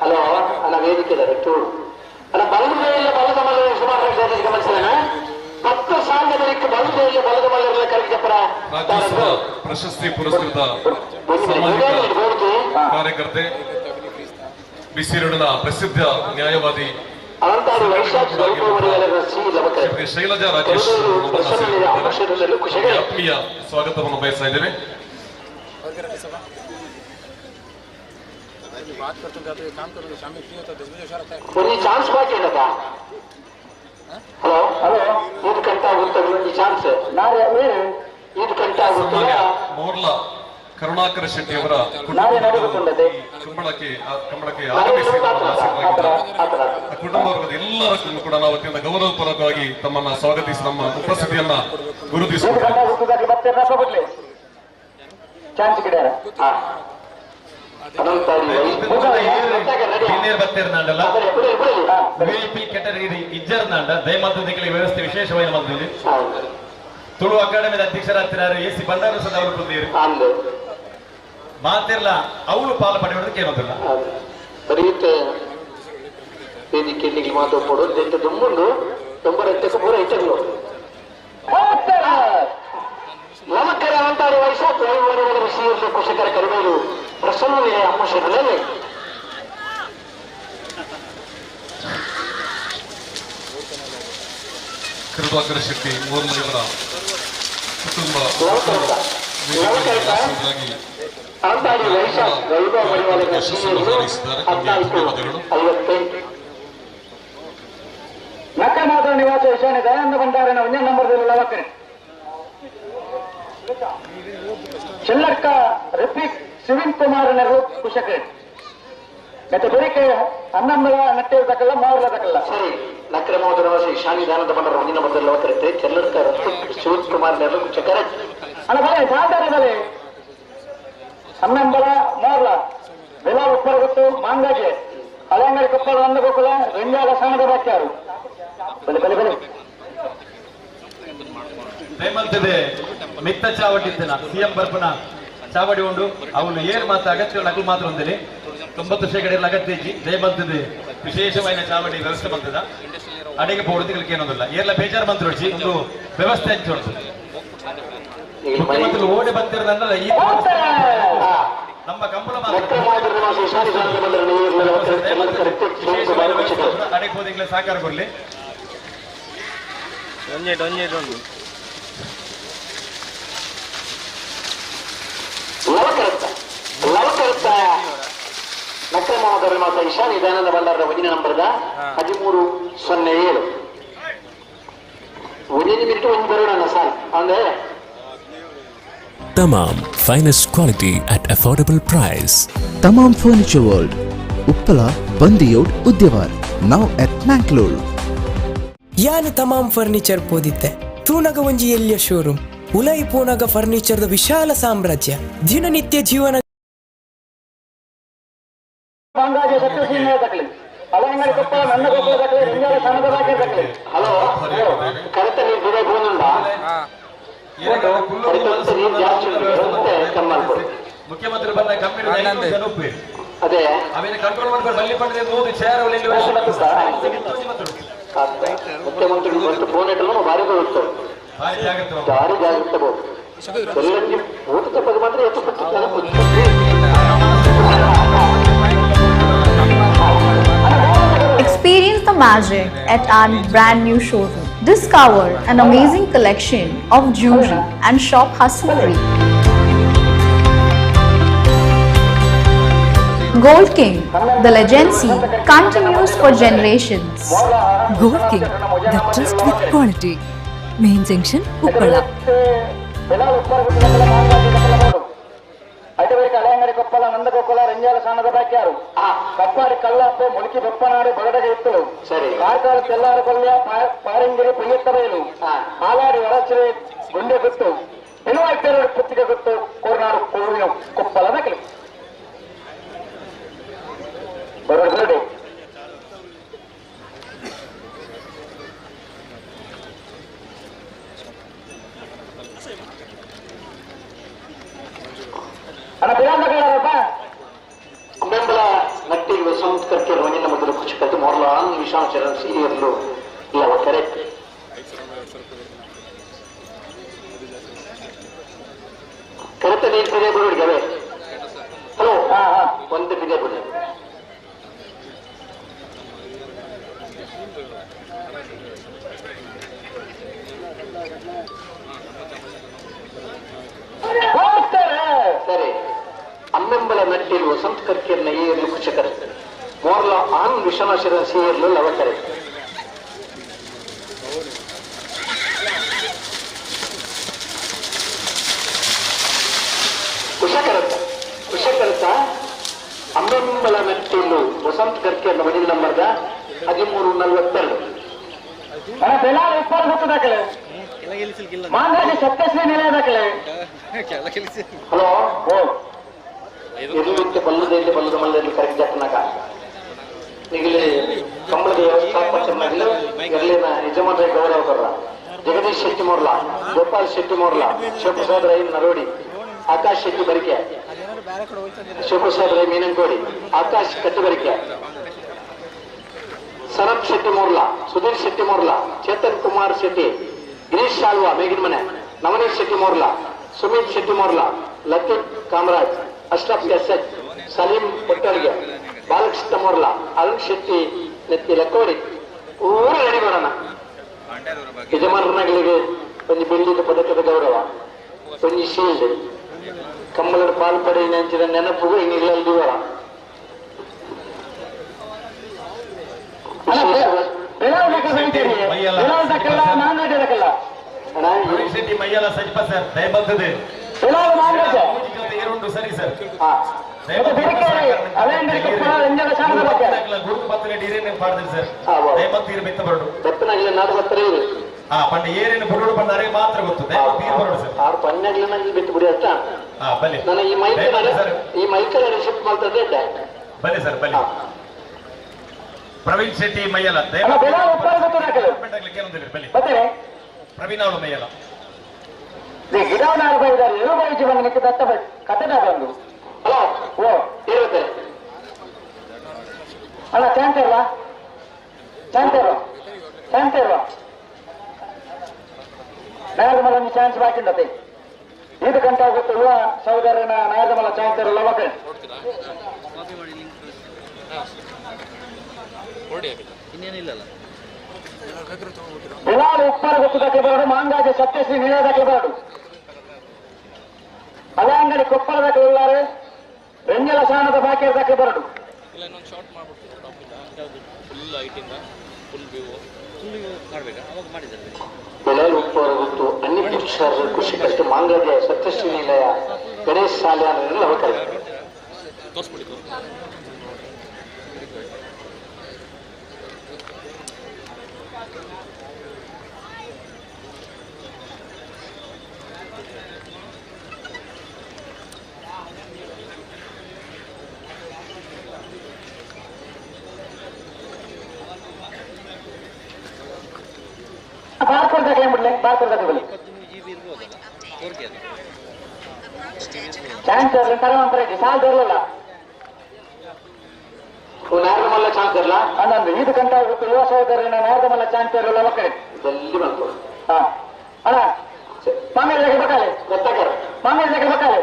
ಹಲೋ ಅಲ್ಲ ವೇದಿಕೆ ಅಲ್ಲ ಬಲದ ಬಲದ ಮಲ್ಲ ಸುಮಾರು ಗಮನಿಸಿದ 10 ಸಾಲದ ಬಲದ ಬಲದ ಮಲ್ಲ ಕರೆಕ್ಟಪ್ಪರ ರಾಜ್ಯೋತ್ಸವ ಪ್ರಶಸ್ತಿ ಪುರಸ್ಕೃತ ಸಾಮಾಜಿಕ ಕಾರ್ಯಕರ್ತೆ ಬಿಸಿರೋಡಿನ ಪ್ರಸಿದ್ಧ ನ್ಯಾಯವಾದಿ ಶೈಲಜಾ ರಾಜೇಶ್ ಆತ್ಮೀಯ ಸ್ವಾಗತವನ್ನು ಬಯಸ್ತಾ ಇದ್ದೇವೆ. ಮೋರ್ಲಾ ಕರುಣಾಕರ ಶೆಟ್ಟಿ ಅವರ ಕಂಬಳಕ್ಕೆ ಕಂಬಳಕ್ಕೆ ಆಗಮಿಸಿ ಕುಟುಂಬ ವರ್ಗದ ಎಲ್ಲರನ್ನು ಕೂಡ ನಾವು ಅತ್ಯಂತ ಗೌರವಪೂರ್ವಕವಾಗಿ ತಮ್ಮನ್ನ ಸ್ವಾಗತಿಸಿ ನಮ್ಮ ಉಪಸ್ಥಿತಿಯನ್ನ ಗುರುತಿಸಿದ್ದೇವೆ. ದಯಮಾತ್ರ ವ್ಯವಸ್ಥೆ ವಿಶೇಷವಾಗಿ ತುಳು ಅಕಾಡೆಮಿದ ಅಧ್ಯಕ್ಷರಾಗ್ತಿದ್ದಾರೆ ಎ ಸಿ ಬಂಡಾರು ಸದಾ ಅವರು ಬಂದಿರು ಮಾತಿರ್ಲ ಅವಳು ಪಾಲು ಪಡೆಯೋದಕ್ಕೆ ಏನೋದಿಲ್ಲ ಬರೀತೆ ವೇದಿಕೆ ಮಾತಾಡ್ಕೊಡು ದೆಂತ ದುಮ್ಮುಂಡು ತೊಂಬರಟ್ಟಕ್ಕೆ ಪೂರ ಇಟ್ಟಗಳು ನಮಕರ ಅಂತಾರೆ ವಯಸ್ಸ ವಿಷಯದಲ್ಲಿ ಕುಶಕರ ಕರಿಮೇಲು ಪ್ರಸನ್ನ ಅಂಶಗಳಲ್ಲಿ ಕರುಣಾಕರ ಶೆಟ್ಟಿ ಮೋರ್ಲಯವರ ಕುಟುಂಬ ನಕ್ಕಮಾದ ನಿವಾಸ ಈಶಾನ್ಯ ದಯಾನಂದ ಭಂಡಾರನ ಒಂದೇ ನಂಬರ್ದಲ್ಲಿ ಲವಕರೆ ಚಿಲ್ಲಡ್ಕ ರಿತ್ವಿಕ್ ಸಿವಿನ್ ಕುಮಾರ್ ನೆರಳು ಕುಶಕರೆ ಮತ್ತೆ ಬೆಳಿಗ್ಗೆ ಅನ್ನಮ್ಮಲ ನಟ್ಟೆ ಮಾವಲ ತಕಲ್ಲ ಸರಿ ನಕ್ರಮೋದ ನಿವಾಸ ಈಶಾನ್ಯ ದಯಾನಂದ ಭಂಡಾರ ಒಂದೇ ನಂಬರ್ದಲ್ಲಿ ಲವಕರೆ ಚೆಲ್ಲಡ್ಕ ರಿತ್ವಿಕ್ ಶಿವನ್ ಕುಮಾರ್ ನೆರಳು ಕುಶಕರೆ ಅಣ್ಣ ಬಲೆ ಸಾಲ್ದಾರ ಬಲೆ ಅನ್ನಂಬಲ ಮೋರ್ಲ ಬೆಲ ಉಪ್ಪರ ಗೊತ್ತು ಮಾಂಗಾಜೆ ಅಲಂಗಡಿ ಕೊಪ್ಪಳ ಒಂದು ಗೋಕುಲ ರೆಂಜಾಲ ಸಾಣದ ಬಾಕ್ಯಾರು ಬಲೆ ಬಲೆ ಬಲೆ ದಯಮಲ್ತದೆ ಮಿತ್ತ ಚಾವಟಿದ್ದನ ಸಿಎಂ ಬರ್ಪನ ಚಾವಡಿ ಉಂಡು ಅವನು ಏರ್ ಮಾತ್ರ ಅಗತ್ಯ ನಕಲು ಮಾತ್ರ ಒಂದಿಲ್ಲ 90% ಅಗತ್ಯ ಇಜ್ಜಿ ದಯಮಲ್ತದೆ ವಿಶೇಷವಾದ ಚಾವಡಿ ವ್ಯವಸ್ಥೆ ಬಂತದ ಅಡಿಗೆ ಪೋಡುದಿಗಳಿಗೆ ಏನೊಂದಿಲ್ಲ ಏರ್ಲ ಬೇಜಾರು ಮಂತ್ರ ಒಂದು ವ್ಯವಸ್ಥೆ ಹಂಚಿ ಉಂಟು. ಮುಖ್ಯಮಂತ್ರಿ ಓಡಿ ಬಂತಿರೋದನ್ನಲ್ಲ ಈ ನಮ್ಮ ಕಂಬಳ ಅಡಿಗೆ ಹೋದಿಗ್ಲೇ ಸಹಕಾರ ಕೊಡ್ಲಿ. ಲವಕರತ್ತ ನಕ್ರಮೋದರ ಮಾತ ಈಶಾನ್ಯ ದಯಾನಂದ ಭಂಡಾರದ ಒಂದಿನ ನಂಬರ್ದ 1307 ಒಂದಿನ ಮಿನಿಟ್ ಒಂದು ಬರೋಣ ಸರ್ ಅಂದ್ರೆ Tamam, finest quality at affordable price. Tamam Furniture World, Uppala, Bandiyod, Udyavar, now at Mangalore. ಯಾನು ತಮಾಮ್ ಫರ್ನಿಚರ್ ಪೋದಿತ್ತೆ ತೂನಗ ಒಂಜಿ ಎಲ್ಲಿಯ ಶೋರೂಮ್ ಉಲೈ ಪೋನಗ ಫರ್ನಿಚರ್ದ ವಿಶಾಲ ಸಾಮ್ರಾಜ್ಯ ದಿನನಿತ್ಯ ಜೀವನ. ಮಾಂಗಾಜೆ ಸತ್ಯಶ್ರೀ ದಕ್ಕಲಿ ಅಲಂಗಡಿ ಕೊಪ್ಪಳ ನನ್ನ ಕೊಪ್ಪಳ ದಕ್ಕಲಿ ರಂಜಾಲ ಸಣ್ಣದ ಬಾಕಿ ದಕ್ಕಲಿ. ಹಲೋ, ಕರೆತ ನೀರು ಬಿಡ ಬೋನುಂಡ ನೀರು ಜಾಸ್ತಿ ಉಂಟು. ಮುಖ್ಯಮಂತ್ರಿ ಬಂದ ಕಂಪನಿ ಅದೇ ಆಮೇಲೆ ಕಂಟ್ರೋಲ್ ಮಾಡ್ಕೊಂಡು ಬಲ್ಲಿ ಪಂಡಿತ ನೂರು ಚೇರ್ ಮುಖ್ಯಮಂತ್ರಿಗಳು ಬಂದು ಫೋನ್ ಇಟ್ಟಲು ಭಾರಿ ಬರುತ್ತೆ, ಭಾರಿ ಜಾಗ್ರತೆ ಭಾರಿ ಜಾಗ್ರತೆ ಬಹುದು. ಎಲ್ಲರಿಗೆ ಊಟದ ಬಗ್ಗೆ ಮಾತ್ರ ಹೆಚ್ಚು Experience the magic at our brand new showroom. Discover an amazing collection of jewelry and shop hassle-free. Gold King, the legacy continues for generations. Gold King, the trust with quality. Main Junction, Uppala. ಅಟವರಿಗೆ ಅಲೆಯಂಗಡಿ Koppal ನಂದಗೊಪ್ಪಳ ರಂಜಾಲ ಸಾಣದ ಬಾಕ್ಯಾರು ಕಪ್ಪಾಡಿ ಕಳ್ಳಪ್ಪ ಮುಳುಕಿ ಬೆಪ್ಪನಾಡು ಬಗಡಗೆ ಇತ್ತು. ಸರಿ, ಕಾರ್ಕಾರ ತೆಲ್ಲಾರ ಕೊಲ್ಯ ಪಾರಂಗಿರಿ ಪೊಯ್ಯತ್ತಬೈಲು ಹಾಲಾಡಿ ಒಳಚಿರೆ ಗುಂಡೆ ಗೊತ್ತು ಇಳುವಾಯ್ತೇರು ಪುತ್ತಿಗೆ ಗೊತ್ತು ಕೋರ್ನಾಡು ಕೋವಿನ ಕೊಪ್ಪಳ ನಕಲಿ ಬರೋದು. ಅಣ್ಣ ಬಿರಾಂದಗಳಪ್ಪ ಬೆಂಬಲ Nutty ವಸಂತ ಕರ್ಕೆ ರೋಜಿನ ಮೊದಲು ಖುಷಿ ಮೋರ್ಲಾನ್ ವಿಶಾಲ್ ಚರಣ್ ಸಿ ಇರಲು ಇಲ್ಲ ಕರೆಕ್ಟ್. ಕರೆಕ್ಟ್ ನೀರು ಬಿಜೆ ಬಿಡುಗವೆ. ಹಲೋ, ಒಂದು ಬಿಜೆ ಬಿಡಿ. ಸರಿ, ಅಮ್ಮೆಂಬಲ ನಟ್ಟಿಲ್ ವಸಂತ ಕರ್ಕೇರ್ನ ಏರ್ಲು ಕುಚಕರ್ ಮೋರ್ಲ ಆನ್ ವಿಶ್ವನಾಶರ ಸೇರ್ಲು ಲವಕರೆ. ಕುಶಕರತ ಕುಶಕರತ ಅಮ್ಮೆಂಬಲ ನಟ್ಟಿಲು ವಸಂತ ಕರ್ಕೇರ್ನ ಮನೆ ನಂಬರ್ದ 1342. ಬೆಲಾಲ್ ಉಪ್ಪಾರ ಗೊತ್ತು ದಾಖಲೆ ಮಾಂಗಾಜಿ ಸತ್ಯಶ್ರೀ ನಿಲಯ ದಾಖಲೆ. ಹಲೋ, ಓ ಎದುರುತ್ತೆ ಬಲ್ಲದಲ್ಲಿ ಬಲ್ಲದ ಮಲ್ಲದಲ್ಲಿ ಕರೆಕ್ಟ್ ಜಾತನಾಗ ಈಗಲೇ ಕಂಬಳದ ವ್ಯವಸ್ಥಾಪಕನಾಗಲಿ ಎಲ್ಲಿನ ಯಜಮಾನರ ಗೌರವ ಕೊಡ್ರ. ಜಗದೀಶ್ ಶೆಟ್ಟಿ ಮೋರ್ಲಾ, ಗೋಪಾಲ್ ಶೆಟ್ಟಿ ಮೋರ್ಲಾ, ಶಿವಪ್ರಸಾದ್ ರೈ ನರೋಡಿ, ಆಕಾಶ್ ಶೆಟ್ಟಿ ಬರಿಕೆ, ಶಿವಪ್ರಸಾದ್ ರೈ ಮೀನಂಕೋಡಿ, ಆಕಾಶ್ ಕಟ್ಟಿಬರಿಕೆ, ಸರಬ್ ಶೆಟ್ಟಿ ಮೋರ್ಲಾ, ಸುಧೀರ್ ಶೆಟ್ಟಿ ಮೋರ್ಲಾ, ಚೇತನ್ ಕುಮಾರ್ ಶೆಟ್ಟಿ, ಗಿರೀಶ್ ಶಾಲ್ವಾ ಮೇಗಿನಮನೆ, ನವನೀತ್ ಶೆಟ್ಟಿ ಮೋರ್ಲಾ, ಸುಮಿತ್ ಶೆಟ್ಟಿ ಮೋರ್ಲಾ, ಲತೀಫ್ ಕಾಮರಾಜ್, ಅಶ್ರಫ್ ಎಸ್ ಎಚ್, ಸಲೀಂ ಕೊಟ್ಟರ್ಗೆ, ಬಾಲಕೃಷ್ಣ ಮೋರ್ಲಾ, ಅರುಣ್ ಶೆಟ್ಟಿ ನೆತ್ತಿ ಲಕ್ಕೋಡಿ. ಊರು ರೆಡಿ ಮಾಡೋಣ. ಯಜಮಾನರಿಗೆ ಒಂದು ಬೆಳ್ಳಿದ ಪದಕದ ಗೌರವ, ಒಂದು ಶೀಲ್ಡ್, ಕಂಬಳದ ಪಾಲ್ಪಡೆ ನೆಂಚಿನ ನೆನಪುಗೂ ಇನ್ನಿಲ್ಲ ವಿವರ. ಶೆಟ್ಟಿ ಮೈಯಲ್ಲ ಸಜಿಪ ಸರ್ ದಯಬಂತದೆ ಸರಿ ಸರ್. ಮಾತ್ರ ಗೊತ್ತು ಬಿಟ್ಟು ಬಿಡಿ ಅಷ್ಟ. ನಾನು ಈ ಮೈಕ್ ಈ ಮೈಕಲ್ ಶಿಫ್ಟ್ ಮಾಡ್ತದೆ. ಬನ್ನಿ ಸರ್, ಬನ್ನಿ. ಪ್ರವೀಣ್ ಶೆಟ್ಟಿ ಮೈಯಲ್ಲ, ಪ್ರವೀಣ್ ಅವರು ಮೈಯಲ್ಲ. ಕತೆ ಹಲೋ, ಓ ಇರುತ್ತೆ ಅಣ್ಣ. ಚಾನ್ಸ್ ಇಲ್ವಾ? ಚಾನ್ಸ್ ಇಲ್ವಾ? ಚಾನ್ಸ್ ಇಲ್ವಾ? ನಾಯಕಮಲ್ಲ ಒಂದು ಚಾನ್ಸ್ ಬಾಕಿ ಉಂಟತೆ. ಇದು ಗಂಟೆ ಆಗುತ್ತೆ. ಯುವ ಸಹೋದರನ ನಾಯಕಮಲ್ಲ ಚಾನ್ಸ್ ಇರಲ್ಲ ಮಕ್ಕಳು. ಬಿಲಾಲ್ ಉಪ್ಪಾರ ಗೊತ್ತು ದಾಖಲೆ ಬರೋಡು, ಮಾಂಗಾಜೆ ಸತ್ಯಶ್ರೀ ನಿಲಯ ದಾಖಲೆ ಬರೋಡು, ಅಲಂಗಡಿ ಕೊಪ್ಪಳ ದಾಖಲೆ ಉಳ್ಳಾರೆ, ರಂಜಲ ಸಾಣದ ಬಾಕಿ ದಾಖಲೆ ಬರೋಡು. ಬೆಲಾಲ್ ಉಪ್ಪಾರ ಗೊತ್ತು ಅನ್ಯ ಪುರುಷರ ಕೃಷಿ ಕಷ್ಟ ಮಾಂಗಲ್ಯ ಸತ್ಯಶ್ರೀ ನಿಲಯ ಗಣೇಶ್ ಶಾಲೆ ಅವಕಾಶ. ದಾಖಲೆ ಬಿಡ್ಲೆ ಭಾರತದ ಚಾನ್ಸ್ ತರವಂತರ ಸಾಲ್ ದೊರಲಿಲ್ಲ ನಾಗಮಲ್ಲ ಚಾನ್ಸ್ ಇರಲ್ಲ ಅನ್ನೊಂದು ಇದು ಕಂಟ ಯುವ ಸಹೋದರನ ನಾಗಮಲ್ಲ ಚಾನ್ಸ್ ಇರಲ್ಲ ಮಕ್ಕಳೇ ಜಲ್ದಿ ಬಂತು. ಹಾ ಅಣ್ಣ ಮಾಮೇಲೆ దగ్గర ಬಕ್ಕಾಲೆ ಗೊತ್ತಾಗಲ್ಲ. ಮಾಮೇಲೆ దగ్గర ಬಕ್ಕಾಲೆ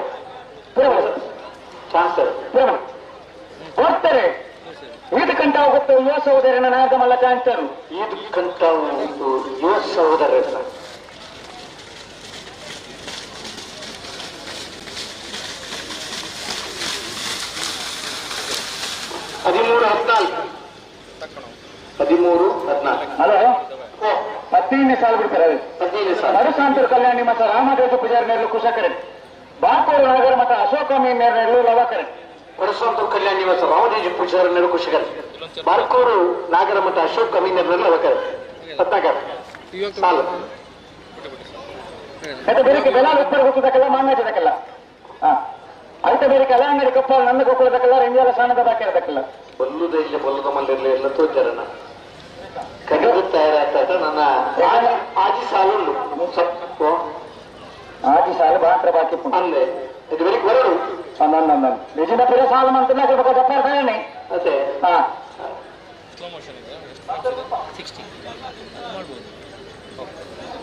ಚಾನ್ಸ್ ಕೊಡ್ತಾರೆ. ಇದು ಕಂಟ ಹೋಗುತ್ತೆ ಯುವ ಸಹೋದರನ ನಾಗಮಲ್ಲ ಚಾನ್ಸರು. ಇದು ಕಂಟ ಯುವ ಸಹೋದರ. ಹದಿಮೂರು ಹದಿನಾಲ್ಕು. 13 14. ಹಲೋ 15ನೇ ಸಾಲು ಬಿಡ್ತಾರೆ. 15ನೇ ಸಾಲು. ನಡುಸಾಂತೂರು ಕಲ್ಯಾಣಿ ಮತ್ತು ರಾಮದೇವ ಪೂಜಾರಿ ನೆರಳು ಕುಶಕರೆ. ಬಾಪೂರು ನಗರ ಮತ್ತು ಅಶೋಕ ಮೀನ್ ನೆರಳು ಲವಕರೆ. ಪರಶುರಾಮಪುರ ಕಲ್ಯಾಣ ನಿವಾಸ ರಾಮದೇಜ ಪೂಜಾರಿ ನೆರಳು ಕುಶಕರೆ. ಬಾರ್ಕೂರು ನಾಗರ ಮತ್ತು ಅಶೋಕ್ ಅಮೀನ್ ನೆರಳು ಲವಕರೆ. 14 ಸಾಲು. అయితే ಬೇರೆ ಬೆಲಾಲ್ ಉತ್ತರ ಗೊತ್ತದಕ್ಕೆಲ್ಲ ಮಾಂಗಾಜದಕ್ಕೆಲ್ಲ. ಹಾ అయితే ಬೇರೆ ಅಲಾಂಗಡಿ ಕೊಪ್ಪಳ ನನ್ನ ಕೊಪ್ಪಳದಕ್ಕೆಲ್ಲ ರಂಜಾಲ ಸಾಣದ ಬಾಕಿ ಇರದಕ್ಕೆಲ್ಲ. ಬಲ್ಲುದ ಇಲ್ಲಿ ಬಲ್ಲದ ಮಲ್ಲಿರಲಿ ಎಲ್ಲ ತೋಚಾರಣ ಕಡಿದು ತಯಾರಾಗ್ತಾ ನನ್ನ ಆಜಿ ಸಾಲು ಉಂಟು. ಆಜಿ ಸಾಲು ಮಾತ್ರ ಬಾಕಿ ಅಂದೆ ಇದು ಬೆಳಿಗ್ಗೆ ಬರಡು. ನಿಜದ ಪುರ ಸಾಲು ಮಂತ್ರ ಜಪ್ಪಾರ್ತಾನೆ. ಅದೇ ಹಾ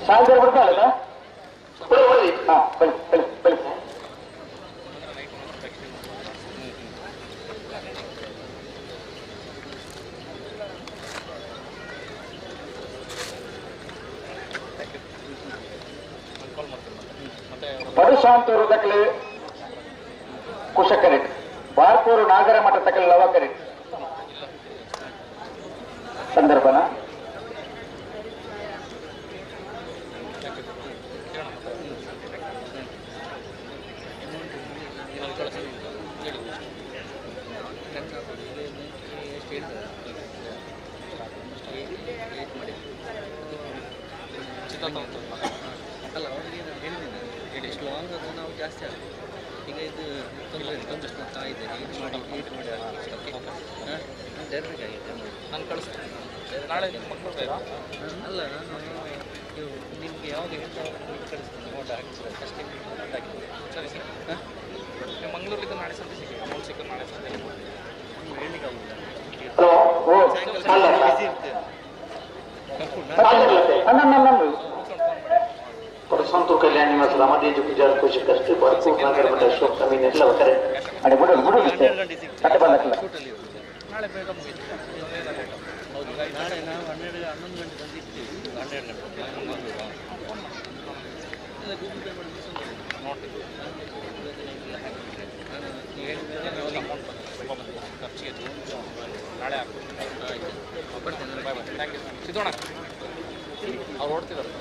ಸಾಲು ಬೇರೆ ಬಿಡ್ತಾಳಲ್ಲ. ಹಾ ಬಳಿ ಬಳಿ ಬಳಿ. ಪರುಶಾಂತೂರು ದಕ್ಕಲೆ ಕುಶಕರೆಟ್. ಬಾರ್ಕೂರು ನಾಗರ ಮಠ ತಕಲೆ ಲವಕರೆಟ್. ಸಂದರ್ಭನ ಅಲ್ಲ ಅವರಿಗೆ ನಾನು ಹೇಳಿದ್ದೇನೆ ಎಷ್ಟು ಲಾಂಗ್ ಅದು ನಾವು ಜಾಸ್ತಿ ಆಗುತ್ತೆ. ಈಗ ಇದು ತೊಂದರೆ ತೊಂದರೆ ಆಗಿದೆ. ಏಟ್ ಮಾಡಿ ಹಾಕಿ. ಹಾಂ ಡೈರೆಕ್ಟ್ ಆಗಿದೆ. ನಾನು ಕಳಿಸ್ತೀನಿ ನಾಳೆ. ಮಕ್ಕಳು ಬೇಡ ಅಲ್ಲ, ನಾನು ನೀವು ನಿಮಗೆ ಯಾವಾಗ ಹೇಳ್ತಾ ನಿಮ್ಗೆ ಕಳಿಸ್ತೀನಿ. ಅಮೌಂಟ್ ಹಾಕಿ ಅಷ್ಟೇ ಅಮೌಂಟ್ ಹಾಕಿ. ಸರಿ ಸರ್. ಹಾಂ ನೀವು ಮಂಗಳೂರಿಂದ ನಾಳೆ ಸಂಜೆ ಸಿಕ್ಕಿ ಅಮೌಂಟ್ ಸಿಕ್ಕ ನಾಳೆ ಸಂಜೆ ಹೇಳಲಿಕ್ಕೆ ಆಗುದಿಲ್ಲ. ಹಲೋ ಬಿಸಿ ಇರ್ತೇನೆ. ಪರಶುರಾಮಪುರ ಕಲ್ಯಾಣ ನಿವಾಸ ರಾಮದೇಜ ಪೂಜಾರಿ ಕುಶಕಷ್ಟೇ. ಬಾರ್ಕೂರು ನಾಗರ ಮಠ ಅಶೋಕ್ ಅಮೀನ್ ಎಲ್ಲ ಲವಕರೆ. ಅಡೆ ಬಿಡು ಬಿಡು ಕಟ್ಟೆ ಬಂದಕ್ಕಿಲ್ಲ. ನಾಳೆ ಬೇಗ ಮುಗೀತು. ಹೌದು, ನಾಳೆ ನಾವು 12 11 ಗಂಟೆ ತಂದು ಇರ್ತೀವಿ. 12 ಗಂಟೆ ಇಲ್ಲ ಗೂಗಲ್ ಪೇ ಮಾಡಿದ್ರೆ ನೋಡ್ತೀನಿ. ನಾನು ನೀವು ಹೇಳಿದ್ರೆ ಅಮೌಂಟ್ ಬಂತು ತುಂಬ ಬಂದಿದೆ ಖರ್ಚಿಗೆ. ನಾಳೆ ಹಾಕ್ಬಿಡ್ತೀನಿ. ಆಯಿತು, ಬರ್ತೇನೆ. Bye bye. Thank you ಸಿದ್ದೋಣ. ಅವ್ರು ಓಡ್ತಿದ್ದಾರೆ.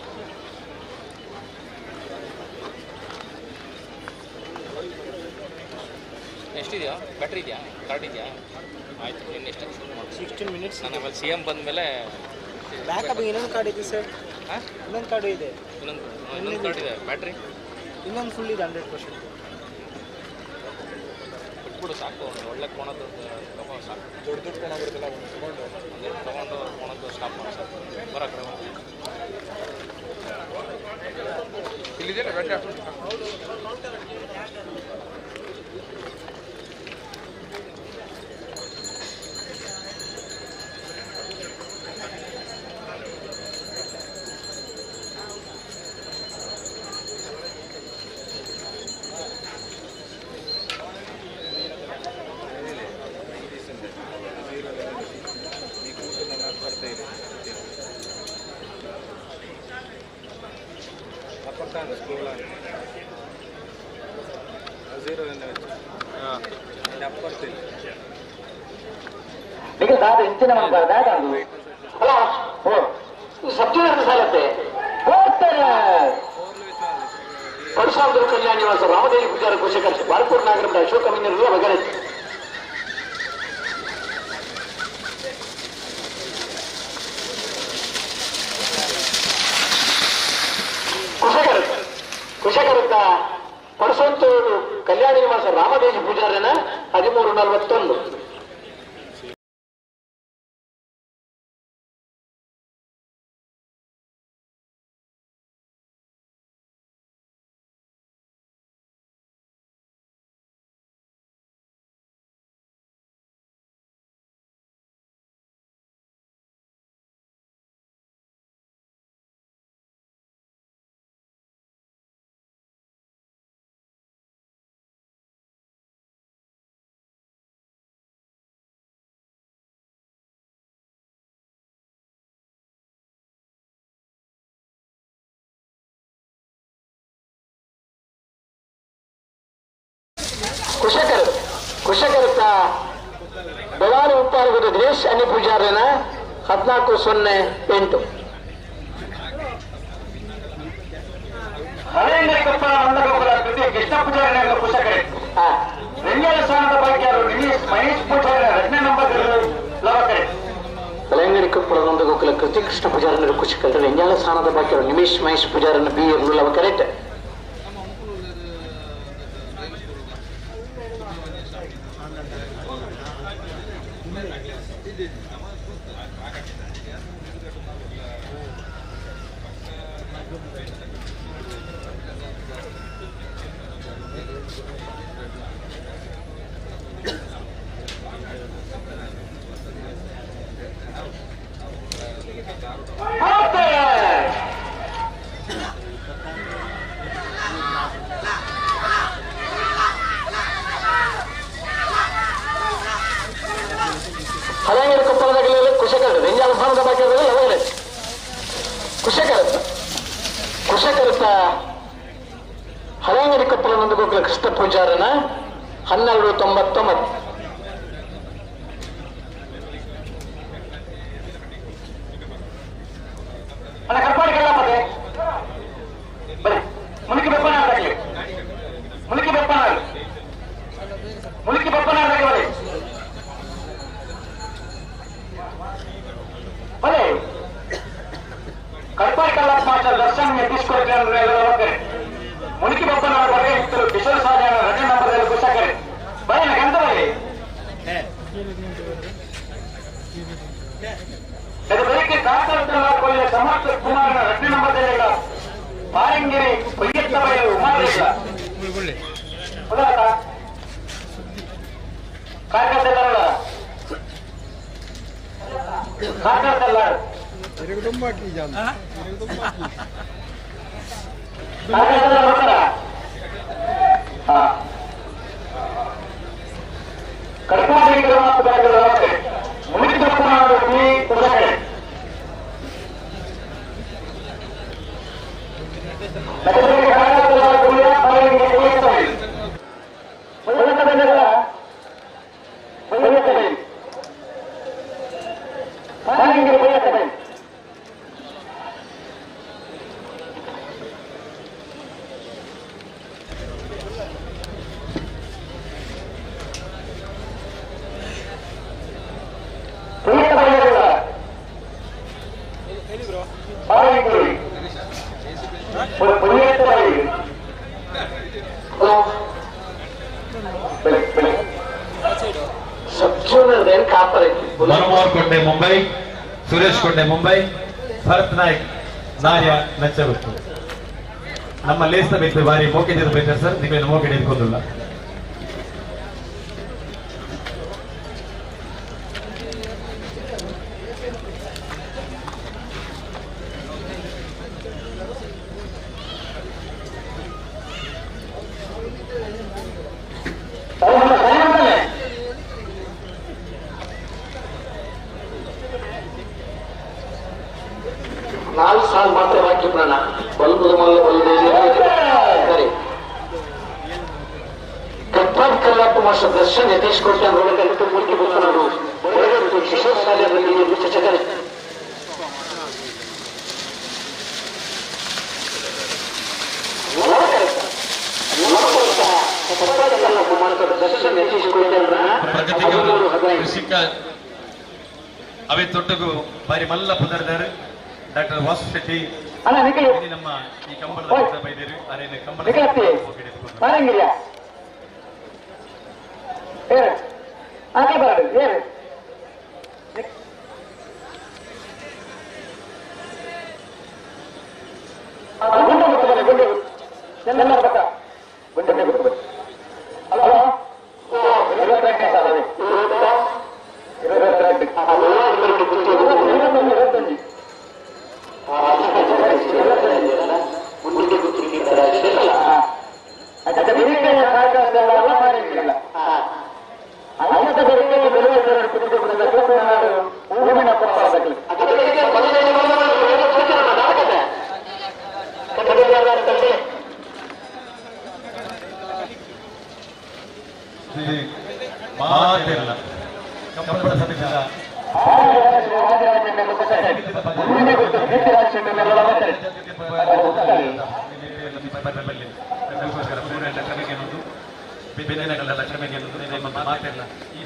ಎಷ್ಟಿದೆಯಾ ಬ್ಯಾಟ್ರಿ ಇದೆಯಾ? ಕಾರ್ಡ್ ಇದೆಯಾ? ಆಯಿತು, ಇನ್ನು ಎಷ್ಟು ಶೂಟ್ ಮಾಡಿ 16 ಮಿನಿಟ್ಸ್. ನಾನು ಆಮೇಲೆ ಸಿ ಎಮ್ ಬಂದಮೇಲೆ ಬ್ಯಾಕಪ್ ಇನ್ನೊಂದು ಕಾರ್ಡ್ ಇದೆ ಸರ್. ಹಾಂ ಇನ್ನೊಂದು ಕಾರ್ಡು ಇದೆ. ಇನ್ನೊಂದು ಕಾರ್ಡ್ ಇದೆ. ಬ್ಯಾಟ್ರಿ ಇನ್ನೊಂದು ಫುಲ್ ಇದೆ 100%. ಬಿಟ್ಬಿಡು ಸಾಕು. ಒಂದು ಒಳ್ಳೆ ಕೋಣದ್ದು ತಗೋ ಸಾಕು. ದೊಡ್ಡ ದೊಡ್ಡ ಕೋಣ ಬರುತ್ತಲ್ಲ ಒಂದು ತಗೊಂಡು ಒಂದೆರಡು ತೊಗೊಂಡು ಕೋಣದ್ದು ಸ್ಟಾಪ್ ಮಾಡಿ ಸಾಕು. ಬರೋ ಕಡೆ ಇಲ್ಲಿದೆಯಲ್ಲ ಬ್ಯಾಟ್ರಿ. ದಾದ ಇಂಚಿನ ದಾದ ಅಲ್ಲ ಸಬ್ಜೂನಿಯರ್ ಸಾಲತ್ತೆ. ಪರಶುರಾಮಪುರ ಕಲ್ಯಾಣ ನಿವಾಸ ರಾಮದೇವಿ ಪೂಜಾರ ಕುಶಕರ್ಷ. ಬಾರ್ಕೂರು ನಾಗರ ಮಠ ಅಶೋಕ್ ಅಮೀನ್ ವಗರೆ. ಕುಶಕರತ್ತ ಪರಶುವಂತೂರು ಕಲ್ಯಾಣ ನಿವಾಸ ರಾಮದೇವಿ ಪೂಜಾರನ 13:41. ಕುಶಕರ್ತ ಬೆಳಾರಿ ಉಪ್ಪಾರಗುಡಿ ದಿನೇಶ್ ಅನಿ ಪೂಜಾರನ 14-08. ಹಳೆಯಂಗಡಿ ಕೊಪ್ಪಳ ನಂದಗೋಕುಲ ಕೃತಿ ಕೃಷ್ಣ ಪೂಜಾರಿ ಕುಶಕರೆ ರೆಂಜಾಲ ಸ್ಥಾನದ ಭಾಗ್ಯರು ನಿಮೀಶ್ ಮಹೇಶ್ ಪೂಜಾರಿ ರತ್ನ ನಂಬರ್ ಲವಕರೆ. ಬೆಳಂಗಡಿ ಕೊಪ್ಪಳ ನಂದಗೋಕುಲ ಕೃತಿ ಕೃಷ್ಣ ಪೂಜಾರನ ಕುಶಕರ ರೆಂಜಾಲ ಸ್ಥಾನದ ಭಾಗ್ಯರು ನಿಮೇಶ್ ಮಹೇಶ್ ಪೂಜಾರನ ಬಿ ಲವಕರೆಟ್. ಹಳೆಯಂಗಡಿ ಕೊಪ್ಪಳದಾಗಲಿ ಕುಶಕರ ರೆಂಜಾಲ ಸ್ಥಾನದ ಭಾಗ್ಯದಲ್ಲಿ ಲವಕರೆ ಕುಶಕರತ್ತ ಕುಶಕರತ್ತ ಹಳೆಯಂಗಡಿ ಕೊಪ್ಪಳ ನಂದಗೋಕುಲ ಕೃಷ್ಣ ಪೂಜಾರನ 12-99. ಅಣ್ಣ ಕರ್ಪಾಡಿ ಕಲ್ಲಪ್ಪದೆ ಬರೀ ಮುಲುಕಿ ಬೆಪ್ಪನಾಡಲಿ ಮುಲುಕಿ ಬೆಪ್ಪನಾಡು ಮುಲುಕಿ ಬೆಪ್ಪನಾಡಲಿ ಬರೀ ಬರೀ ಕರ್ಪಾಡಿ ಕಲ್ಲಪ್ಪ ಮಾಸ್ಟರ್ ದರ್ಶನ್ తీసుకొచ్చారు. ಮುಲುಕಿ ಬೆಪ್ಪನಾಡು ಬರೀ ಇತ್ತು ಕಿಶೋರ್ ಸಾಜಾನ ರಜೆ ನಂಬರ್ದಲ್ಲಿ ಕುಶಕರೆ ಬರೀ ಗಂಧ ಬರೀ ಬೆಳಿಗ್ಗೆ ಕಾಕರ್ತಲ ಸಮರ್ಥ ಕುಮಾರನ ರತ್ನ ನಂಬರ್ದಲ್ಲಿ ಪಾರಂಗಿರಿ ಕೊಯ್ಯತ್ತ ಬಯಲು ಉಮಾದೇಶ ಕಾರ್ಕರ್ತೆಲ್ಲ ಕಾರ್ಕರ್ತೆಲ್ಲ ಕಾರ್ಕರ್ತೆಲ್ಲ ಬರ್ತಾರ. ಹಾ ಕರ್ಪಾಡಿ ಮುಳುಗಿ ದಪ್ಪನಾಡು ಕುಶಕರೆ ಮನಮೋಹನ್ ಕೊಂಡೆ ಮುಂಬೈ, ಸುರೇಶ್ ಕೊಂಡೆ ಮುಂಬೈ, ಭರತ್ ನಾಯ್ಕ್ ನಾರ್ಯ ನಚ್ಚಗುತ್ತು. ನಮ್ಮ ಲೇಸ್ನ ಬೇಕು ಬಾರಿ ಮೋಕೆ ಬೇಕು ಸರ್, ನಿಮಗೆ ಮೋಕೆ ಹಿಡ್ಕೊಂಡಿಲ್ಲ. ನಾಲ್ಕು ಸಾಲ ಮಾತ್ರ ಬಾಕಿ ಪ್ರಾಣ ಬಲ್ಬುದ ಮಲ್ಲ ಬಲ್ಲದೆ ಸರಿ. ಕಪ್ಪಾಡ್ ಕಲ್ಲಪ್ಪ ಮಾಸ್ಟರ್ ದರ್ಶನ್ ಯತೀಶ್ ಕೋಟೆ ಒಳಗಟ್ಟು ಮುಲ್ಕಿ ಬುಕ್ಕನಡು ಒಳಗಟ್ಟು ಕಿಶೋರ್ ಸಾಲಿಯಲ್ಲಿ ಚಚಕರೆ. ದರ್ಶನ್ ಯತೀಶ್ ಕೋಟೆ ಕೃಷಿಕ ಅವೇ ತೊಟ್ಟಗು ಬಾರಿ ಮಲ್ಲ ಪುದರ್ದಾರು ಡಾಕ್ಟರ್ ವಾಸು ಶೆಟ್ಟಿ ನಮ್ಮ ಈ ಕಂಬಳದ ಬೈದೇರು ಅರೇನು ಕಂಬಳ ಮಾತೆಲ್ಲ ಕಂಬಳ ಸಮಿತಿಯ ಮಾತೆಲ್ಲ ಈ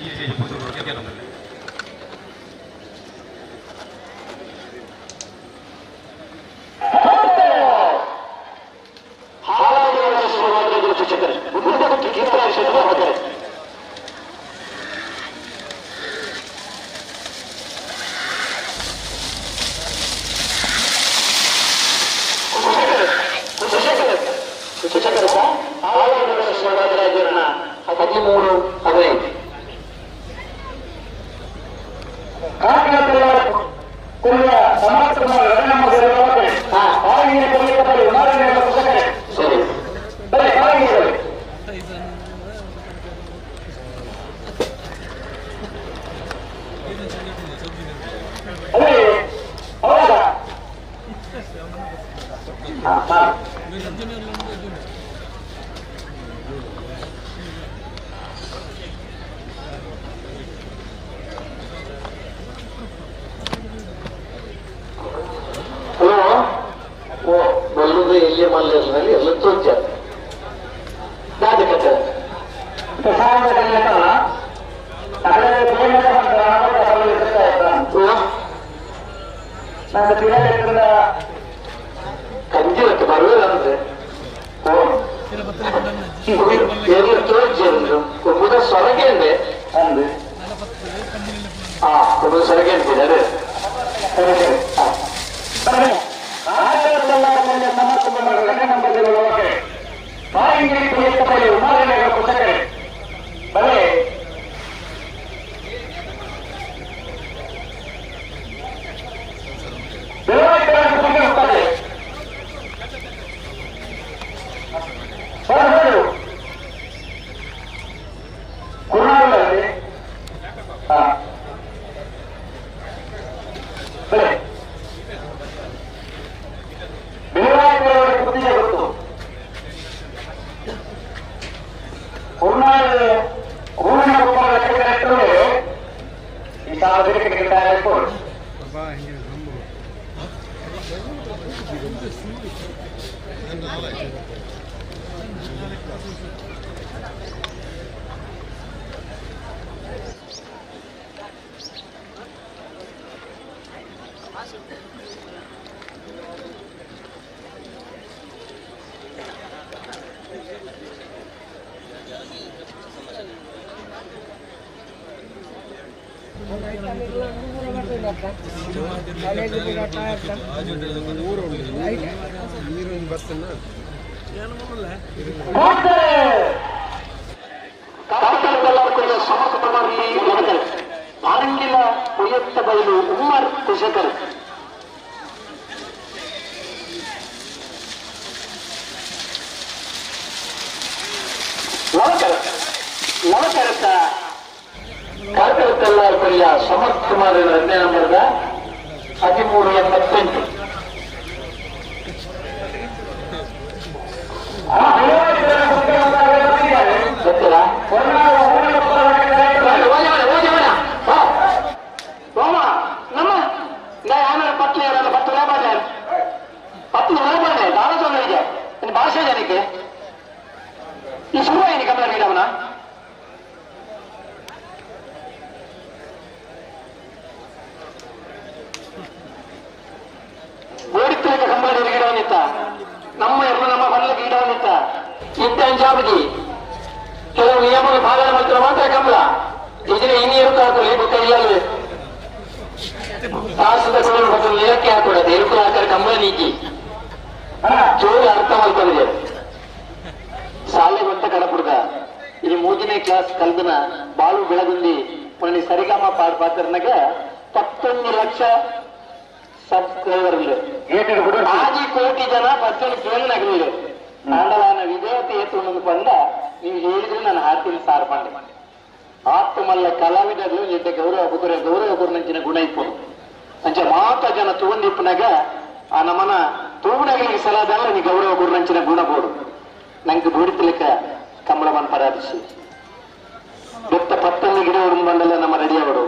ಬೆತ್ತ ಪತ್ತೊಂದು ಗಿಡ ಬಂಡಲ ನಮ್ಮ ರೆಡಿಯಾಗಡು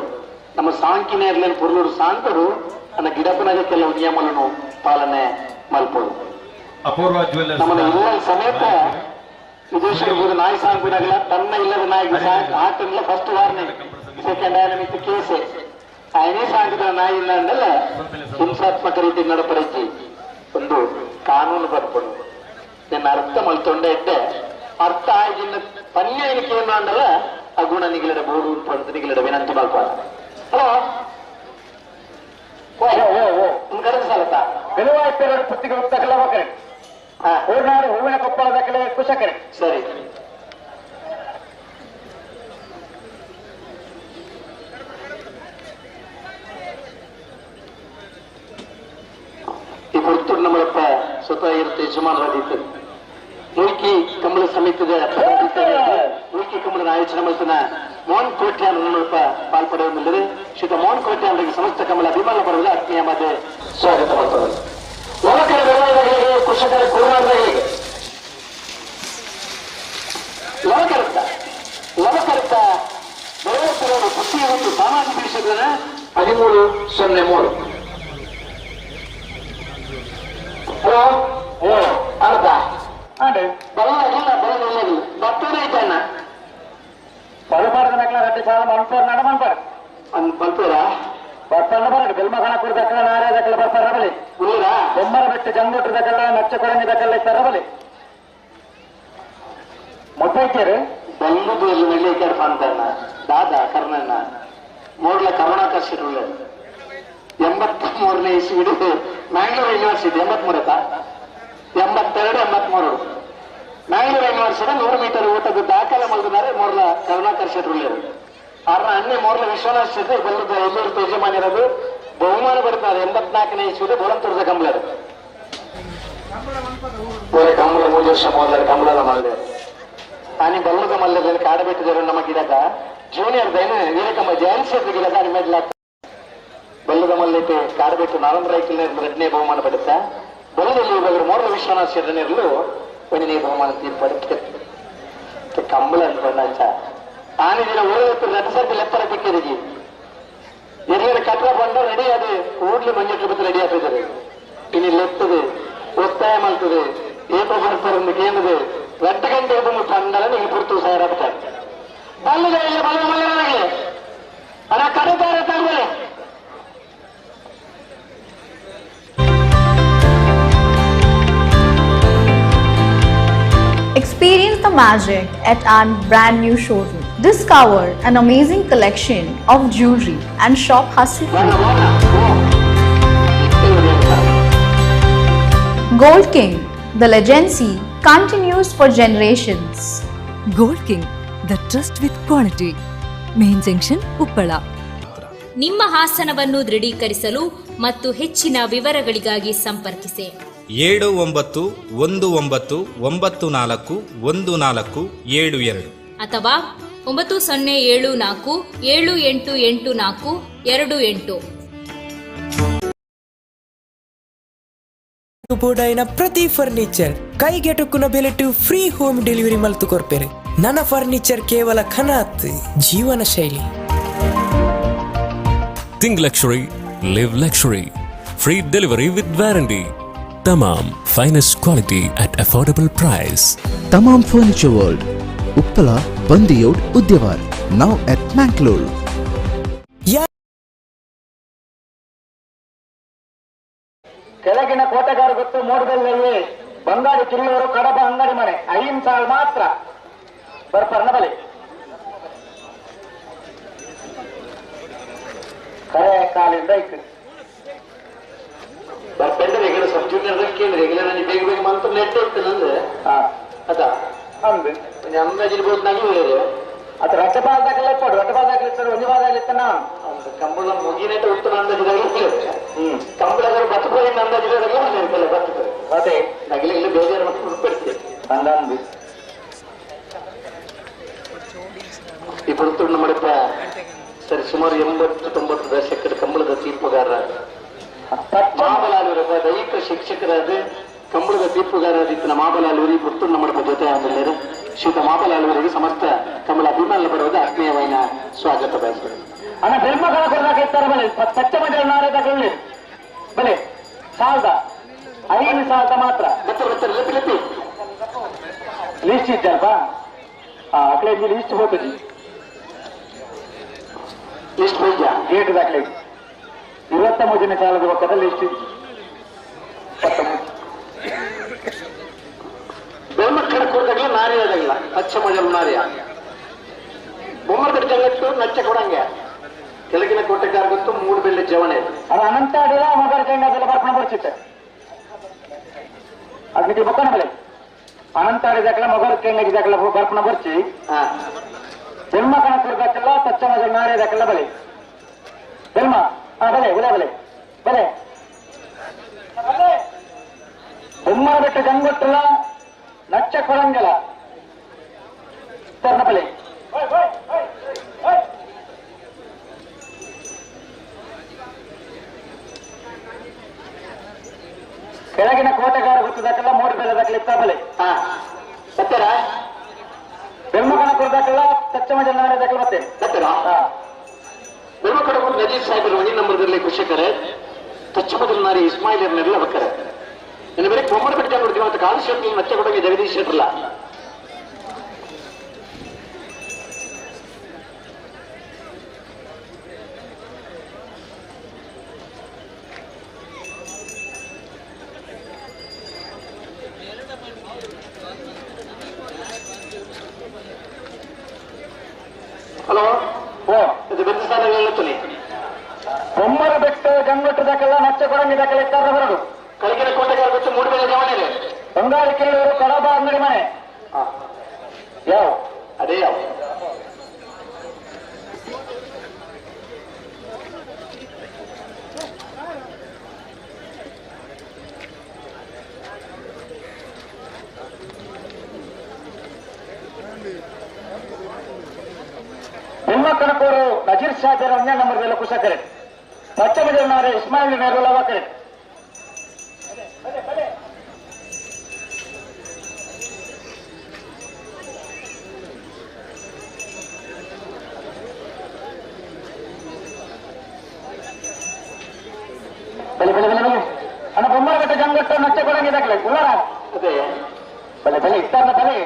ನಮ್ಮ ಸಾಂಕಿನೇರ್ಲೇನು ಪೊರ್ಲೂರು ಸಾಂಕರು ನನ್ನ ಗಿಡಪನಾಗ ಕೆಲವು ನಿಯಮಗಳನ್ನು ಪಾಲನೆ ಮಲ್ಪಡು ಅಪೂರ್ವ ಜ್ಯುವೆಲ್ಲರ್ಸ್ ನಮ್ಮನ್ನ ಇಲ್ಲ ಸಮೇತ ವಿದೇಶಕ್ಕೆ ನಾಯಿ ಸಾಂಕುನಾಗಲ್ಲ ತನ್ನ ಇಲ್ಲದ ನಾಯಿಗೆ ಹಾಕಲ್ಲ ಫಸ್ಟ್ ವಾರ್ನಿಂಗ್ ಸೆಕೆಂಡ್ ಆಯನ ಕೇಸೆ ಆಯನೇ ಸಾಕಿದ ನಾಯಿ ಇಲ್ಲ ಅಂದಲ್ಲ ಹಿಂಸಾತ್ಮಕ ರೀತಿ ನಡಪಡಿಸಿ ಒಂದು ಕಾನೂನು ಬರ್ಪಡು ನಿನ್ನ ಅರ್ಥ ಮಲ್ತೊಂಡೆ ಇದ್ದೆ ಅರ್ಥ ಆಗಿನ ಪನ್ಯ ಏನು ಅಂದಲ್ಲ ಆ ಗುಣ ನಿಗಲಿಡ ಬೋಡು ಪಡೆದು ನಿಗಲಿಡ ವಿನಂತಿ ಮಲ್ಪಾಡ. ಹಲೋ ಹೂನಾಡು ಹೂವಿನ ಕೊಪ್ಪಳದ ಕಲೆ ಕುಶಕರೆ. ಸರಿ ಈ ಪುರ್ತೂರು ನಮ್ಮಳಪ್ಪ ಸ್ವತಃ ಇರುತ್ತೆ ಯಜಮಾನರಾದಿತ್ತು ಮುಲ್ಕಿ ಕಂಬಳ ಸಮಿತಿದ ಮುಲ್ಕಿ ಕಂಬಳದ ಆಯೋಜನೆ ಮಾಡ್ತಾನ ಮೋಹನ್ ಕೋಟ್ಯಾನ್ ನಮ್ಮಳಪ್ಪ ಪಾಲ್ಪಡೆಯೊಂದಿದೆ. ಶ್ರೀತ ಮೋಹನ್ ಕೋಟ್ಯಾನ್ ಸಮಸ್ತ ಕಂಬಳ ಅಭಿಮಾನ ಪಡೆದ ಆತ್ಮೀಯ ಮತ್ತೆ ಸ್ವಾಗತ ಮಾಡ್ತಾರೆ. ಲವಕರ ಬೆಳವಣಿಗೆ ಕೃಷಿಕರ ಕುರುನಾಡಗಳಿಗೆ ಲವಕರತ್ತ ಲವಕರತ್ತ ಬೆಳವಣಿಗೆ ಕೃಷಿ ಮತ್ತು ಸಾಮಾಜಿಕ ವಿಷಯದ 1303. ಹಲೋ ಅರ್ಧ ಬರಲ್ಲ ಬರಲ್ಲ ಬರ್ತೂರ ಐತಣ್ಣ ಬರಬಾರ್ದು ನಕಲ ರಡ್ಡಿ ಸಾಲ ಮನ್ಪೋರ್ ನಡ ಮನ್ಪರ್ ಬರ್ತೂರ ಬರ್ತಾನ ಬರಡು ಬೆಲ್ಮಖಾನಪುರ ದಕ್ಕಲ ನಾರೇ ದಕ್ಕಲ ಬರ್ತಾರ ಬಲಿ ಬೊಮ್ಮರ ಬೆಟ್ಟ ಜಂಗೋಟ್ರ ದಕ್ಕಲ ನಚ್ಚ ಕೊರಂಗಿ ದಕ್ಕಲ ಇರ್ತಾರ ಬಲಿ ಮೊಟ್ಟೈತೇರು ಬೆಂಗಳೂರಲ್ಲಿ ನೆಲ್ಲಿಕರ್ ಅಂತಾನ ದಾದಾ ಕರ್ಣಣ್ಣ ಮೂರ್ಲ ಕರುಣಾಕರ್ ಶೆಟ್ರುಳ್ಳ 83ನೇ ಇಸ್ವಿ Mangalore university 83 82 83 Mangalore university 100 metre ಓಟದ ದಾಖಲೆ ಮಲ್ದಿದ್ದಾರೆ ಮೂರ್ಲ ಕರುಣಾಕರ್ ಶೆಟ್ರುಳ್ಳ. ಆರ್ನ ಅನ್ನೆ ಮೂರ್ಲ ವಿಶ್ವನಾಥ್ ಶೆಟ್ಟಿ ಬೆಲ್ಲದ ಎಲ್ಲರೂ ಯಜಮಾನಿರೋದು ಬಹುಮಾನ ಪಡ್ತಾರೆ 84ನೇ ಇಸ್ವಿದ ಬೋಳಂತೂರದ ಕಂಬಳರು ಕಂಬಳ 3 ವರ್ಷ ಮೊದಲ ಕಂಬಳದ ಮಲ್ಲೆ ಆನಿ ಬಲ್ಲದ ಮಲ್ಲದಲ್ಲಿ ಕಾಡಬಿಟ್ಟಿದ್ದಾರೆ ನಮ್ಮ ಗಿಡಕ ಜೂನಿಯರ್ ದೈನ ವೀರಕಂಬ ಜಯಂತ್ ಶೆಟ್ಟಿ ಗಿಡಕ ಮೆಡ್ಲ್ ಬಲ್ಲದ ಮಲ್ಲೈತೆ ಕಾಡಬಿಟ್ಟು ನಾಲಂದ್ರ ಎರಡನೇ ಬಹುಮಾನ ಪಡುತ್ತಾ ಬಲ್ಲದಲ್ಲಿ ಇವಾಗ ಮೂರನೇ ವಿಶ್ವನಾಥ್ ಶೆಟ್ಟನಿರಲು ಒಂದನೇ ಬಹುಮಾನ ತೀರ್ಪಡುತ್ತೆ ಕಂಬಳ ಅನ್ಕೊಂಡ ಆನೆ ದಿನ ಊರಲ್ಲಿ ನಟಸರ್ತಿ ಲೆಪ್ಪರ ದಿಕ್ಕಿರಿಗೆ ಎಲ್ಲರ ಕಟ್ರ ಬಂಡ ರೆಡಿ ಅದು ಕೂಡ್ಲಿ ಮಂಜು ಬಂದು ರೆಡಿ ಆಗ್ತಿದ್ದಾರೆ. ಇನ್ನು ಲೆತ್ತದೆ ಒತ್ತಾಯ ಮಾಡ್ತದೆ ಏಪ ಬರ್ತಾರೆ ಒಂದು ಕೇಂದ್ರದೆ 2 ಗಂಟೆ ಬಂಡಲ ನೀವು ಪುರ್ತು ಸಾಯರಾಗ್ತಾರೆ ಬಲ್ಲದ ಇಲ್ಲ ಬಲ್ಲ ಮಲ್ಲನಾಗಲಿ ಅದ ಕಡಿತಾರೆ ತಗೊಳ್ಳಿ. Experience the magic at our brand new showroom. Discover an amazing collection of jewelry and shop hassle-free. Gold King, the legacy continues for generations. Gold King, the trust with quality. Main Junction, Uppala. ನಿಮ್ಮ ಹಾಸನವನ್ನು ದೃಢೀಕರಿಸಲು ಮತ್ತು ಹೆಚ್ಚಿನ ವಿವರಗಳಿಗಾಗಿ ಸಂಪರ್ಕಿಸಿ 79 19 94 14 72 ಅಥವಾ 9074 7884 28. ಬೋರ್ಡಾಯಿನ ಪ್ರತಿ furniture ಕೈಗೆಟುಕುನ ಬೆಲೆಟು free home delivery ಮಲ್ತು ಕೊರ್ಪೆರೆ. ನನ್ನ furniture ಕೇವಲ ಖನಾತ್ ಜೀವನ ಶೈಲಿ. Think luxury, live luxury. Free delivery with warranty. Tamam, finest quality at affordable price. Tamam Furniture World, Uppala, Bandiyod, Udyavar, now at Mangalore. ಕೆಳಗಿನ ಕೋಟೆಗಾರ ಗೊತ್ತು ಮೂಡಬೆಲ್ಲಲ್ಲಿ ಬಂಗಾಡಿ ಕಿಲ್ಲೂರು ಕಡಬ ಅಂಗಡಿ ಮನೆ 5 ಸಾಲ್ ಮಾತ್ರ ಬರ್ಪರ್ನ ಬಲಿ ಕರೆ ಕಾಲಿಂದ ಇತ್ತು ಬರ್ಪೆಂಡ ರೆಗ್ಯುಲರ್ ಸಬ್ ಜೂನಿಯರ್ ಕೇಳಿ ರೆಗ್ಯುಲರ್ ನನಗೆ ಬೇಗ ಬೇಗ ಮಂತ್ರ ನೆಟ್ ಇರ್ತದೆ ಅಂದ್ರೆ ಅದ ಅಂದು ಅಂದಾಜಿರ್ಬೋದು ನಂಗೆ ಬೇರೆ ಅದು ರಡ್ಡ ಬಾಲ್ದಾಗಲ್ಲ ಇಪ್ಪಡು ರಡ್ಡ ಬಾಲ್ದಾಗಲಿ ಇರ್ತಾರೆ ಒಂದು ಬಾಲ್ದಾಗಲಿ ಇರ್ತಾನ ಕಂಬಳ ಮುಗಿನೆಟ್ಟ ಉತ್ತರ ಅಂದಾಜಿದಾಗ ಕಂಬಳಗಾರ ಬತ್ತುಕೋಲಿನ ಅಂದಾಜಿದಾಗ ಇರ್ತಲ್ಲ ಬರ್ತದೆ ಅದೇ ನಗಲಿ ಇಲ್ಲಿ ಬೇಜಾರು ಮಾಡ್ಕೊಂಡು ಬಿಡ್ತೀವಿ ಹಂಗಂದು ಈ ಪುರ್ತೂರು ನಮ್ಮಡಪ್ಪ ಸರಿ ಸುಮಾರು 80-90 ದಶಕದ ಕಂಬಳದ ತೀರ್ಪುಗಾರ ಮಾಮಲಾಲೂರಪ್ಪ ದೈಹಿಕ ಶಿಕ್ಷಕರಾದ ಕಂಬಳದ ತೀರ್ಪುಗಾರರಿತ್ತಿನ ಮಾಬಲಾಲೂರಿ ಪುತ್ತೂರು ನಮ್ಮ ಜೊತೆ ಆಮೇಲೆ ಶ್ರೀತ ಮಾಬಲಾಲೂರಿಗೆ ಸಮಸ್ತ ಕಮಲ ಅಭಿಮಾನ ಬರುವುದು ಆತ್ಮೀಯವಾದ ಸ್ವಾಗತ ಬಯಸುತ್ತದೆ. ಅಣ್ಣ ಬೆಲ್ಮಗಳ ಕೊಡದಾಗ ಬಲೆ ಪಚ್ಚ ಮಜಲ್ ನಾಳೆ ತಗೊಳ್ಳಿ ಬಲೆ ಸಾಲದ 5 ಸಾಲದ ಮಾತ್ರ ಮತ್ತೆ ಮತ್ತೆ ಲಿಪಿ ಲಿಪಿ ಲಿಸ್ಟ್ ಇದ್ದಲ್ವಾ? ಅಕಡೆ ಲಿಸ್ಟ್ ಹೋಗ್ತದೆ, ಲಿಸ್ಟ್ ಹೋಗ್ಯಾ ಗೇಟ್ ದಾಖಲೆ 23ನೇ ಸಾಲದ ಪಕ್ಕದ ಲಿಸ್ಟ್ ಇತ್ತು. ಬೆಲ್ಮಕ್ಕಳ ಕೂರ್ದಾಗಲ ನಾರಿಯಾದಾಗಲ್ಲ ಪಚ್ಚ ಮಜಲ್ ನಾರಿಯ ಬೊಮ್ಮರ ಜಗತ್ತು ನಚ್ಚ ಕೊಡಂಗೆ ಕೆಳಗಿನ ಕೋಟೆಗಾರ ಗೊತ್ತು ಮೂಡು ಬೆಳ್ಳಿ ಜವಣೆ ಅದು ಅನಂತ ಅಡಿಲ ಮೊಬೈಲ್ ಚೆಂಡಾದೆಲ್ಲ ಬರ್ಕೊಂಡು ಬರ್ಸಿತ್ತೆ ಅದಕ್ಕೆ ಬಕ್ಕಣ ಬೆಲೆ ಅನಂತ ಅಡಿದಾಕಲ ಮೊಬೈಲ್ ಚೆಂಡಾಗಿದ್ದಾಕಲ ಬರ್ಪಣ ಬರ್ಚಿ ಬೆಲ್ಮ ಕಣ ಕೂರ್ದಾಕಲ್ಲ ಪಚ್ಚ ಮಜಲ್ ನಾರಿಯಾದಾಕಲ್ಲ ಬಲೆ ಬೆಲ್ಮ ಹಾ ಬಲೆ ಉಲ ಬಲೆ ಬಲೆ ಬೊಮ್ಮರ ಬೆಟ್ಟ ಗಂಗೊಟ್ಟಲ್ಲ ನಚ್ಚ ಕೊಡಂಗಲ ಬಲೆ ಕೆಳಗಿನ ಕೋಟೆಗಾರ ಗೊತ್ತದಾಕಲ್ಲ ಮೂರು ಬೆಲೆ ದಾಖಲೆ ಬಲೆ ಸತ್ಯರ ಬೆಲ್ಮಕಣ ಕೊಡದಾಕಲ್ಲ ತಚ್ಚ ಮಜಲ್ ನಾಳೆ ದಾಖಲೆ ಮತ್ತೆ ಸತ್ಯರ ಬೆಲ್ಮಕಡ ನಜೀರ್ ಸಾಹೇಬರು ಒಂದೇ ನಂಬರ್ದಲ್ಲಿ ಕೃಷಿಕರೇ ತಚ್ಚ ಮೊದಲ ನಾರಿ ಇಸ್ಮಾಯಿಲ್ ನೆರಳ ಬಕ್ಕರೆ ಇನ್ನು ಬೇರೆ ಕೊಮ್ಮಡ ಬೆಟ್ಟ ಕೊಡ್ತೀವಿ ಮತ್ತೆ ಕಾಲು ಶೆಟ್ಲ್ ನಚ್ಚ ಕೊಡಂಗೆ ಜಗದೀಶ್ ಶೆಟ್ರಲ್ಲ. ಹಲೋ ಓ ಇದು ಬೆಂದ ಸ್ಥಾನಗಳೆಲ್ಲ ತುನಿ ಬೊಮ್ಮರ ಬೆಟ್ಟ ಗಂಗೊಟ್ಟು ದಾಖಲ ನಚ್ಚ ಕೊಡಂಗಿ ದಾಖಲೆ ಇತ್ತಾರೆ ಬರೋದು ಕೆಳಗಿನ ಕೋಟೆಗಾರ ಗೊತ್ತು ಮೂರು ಬೆಲೆ ಜವಣೆ ಬಂಗಾಳಿ ಕೆಲ್ಲೂರು ಕಡಬ ಅಂಗಡಿ ಮನೆ ಯಾವ ಅದೇ ಯಾವ ಬೆಮ್ಮಕ್ಕನಕೋರು ನಜೀರ್ ಶಾಜರ್ ಒಂದೇ ನಂಬರ್ದಲ್ಲ ಕುಶಕರೆ ಪಚ್ಚ ಮಜಲ್ನಾರೆ ಇಸ್ಮಾಯಿಲ್ ನೆರಳವ ಕರೆ ಬಲೆ ಬಲೆ ಬಲೆ ಬಲೆ ಅಣ್ಣ ಬೊಮ್ಮರ ಬೆಟ್ಟ ಜಂಗಟ್ಟ ನಚ್ಚ ಕೊಡಂಗಿ ದಾಖಲೆ ಉಳ್ಳಾರ ಅದೇ ಬಲೆ ಬಲೆ ಇತ್ತಾರನ ಬಲೆ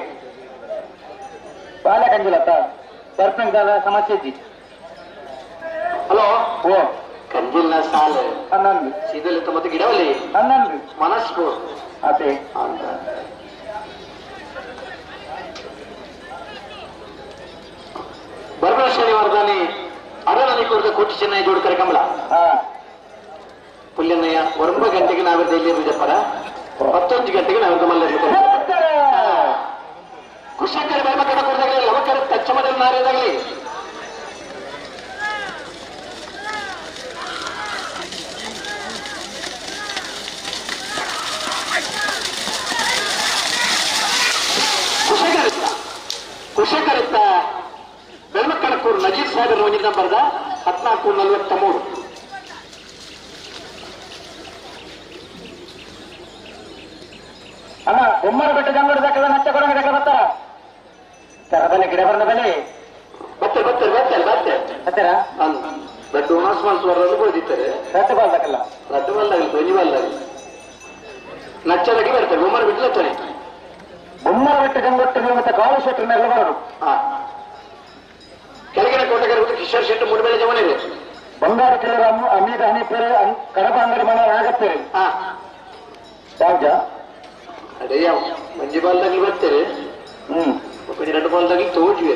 ಬಾಲ ಕಂಜಿಲತ್ತ ಬರ್ಪಂಗ್ ಸಮಸ್ಯೆ ಇದ್ದಿ. ಹಲೋ ಓ ಕಂಜಿಲ್ನ ಸಾಲು ಹನ್ನೊಂದು ಸೀದಲ್ ಮತ್ತೆ ಗಿಡವಲ್ಲಿ 11 ಮನಸ್ಸು ಅದೇ ಅಂತ ಬರ್ಬರ ಶನಿವಾರದಾನಿ ಅರಳನಿ ಕೊಡದ ಕೋಟಿ ಚೆನ್ನೈ ಜೋಡ್ಕರೆ ಕಮಲ ಪುಲ್ಯನ್ನಯ್ಯ 9 ಗಂಟೆಗೆ ನಾವಿರ್ದ ಇಲ್ಲಿ ಜಪ್ಪರ 11 ಗಂಟೆಗೆ ನಾವಿರ್ದ ಮಲ್ಲಲ್ಲಿ ಕುಶಕರ ಬೆಳಮಕಡ ಕೊಡದಾಗಲಿ ಲವಕರ ತಚ್ಚಮದಲ್ಲಿ ನಾರಿದಾಗಲಿ ಕುಶಕರಿತ್ತ ಬೆಳಮಕ್ಕಣಕೂರು ನಜೀರ್ ಸಾಹೇಬ್ ರೋಜಿನ ನಂಬರ್ದ 1443. ಅಣ್ಣ ಬೊಮ್ಮರ ಬೆಟ್ಟ ಜಂಗಡ ದಾಖಲೆ ನಚ್ಚ ಕೊಡಂಗ ದಾಖಲೆ ಬರ್ತಾರ ತರ ಬಲೆ ಗಿಡ ಬರ್ನ ಬಲೆ ಬರ್ತಾರೆ ಬರ್ತಾರೆ ಬರ್ತಾರೆ ಬರ್ತಾರೆ ಬರ್ತಾರ ದೊಡ್ಡ ಉಣಸ್ ಮನ್ಸು ಬೋದಿತ್ತಾರೆ ರಡ್ಡು ಬಾಲ್ದಾಕಲ್ಲ ರಡ್ಡು ಬಾಲ್ದಾಗಲಿ ತೊಂಜಿ ಬಾಲ್ದಾಗಲಿ ನಚ್ಚದಾಗಿ ಬರ್ತಾರೆ ಬೊಮ್ಮರ ಬಿಡ್ಲತ್ತಾನೆ ಬೊಮ್ಮರ ಬೆಟ್ಟ ಜಂಗೊಟ್ಟು ಮತ್ತೆ ಕಾಲು ಶೆಟ್ಟರ್ ಮೇಲೆ ಬರೋದು. ಕೆಳಗಿನ ಕೋಟೆಗಾರ ಕಿಶೋರ್ ಶೆಟ್ಟಿ ಮೂಡುಬೇಲೆ ಜವಣೆ ಇದೆ. ಬಂಗಾರ ಕೆಲವರು ಅಮೀರ್ ಹನೀಪೇರೆ ಕಡಬ ಅಂಗಡಿ ಮನೆ ಆಗತ್ತೇರಿ. ಯಾವ್ದ ಅದೇ ಯಾವ ಮಂಜಿ ಬಾಲ್ದಾಗಲಿ ಬರ್ತಾರೆ. ಎರಡು ಬಾಲ್ದಾಗಲಿ ತೋಜ್ವಿ.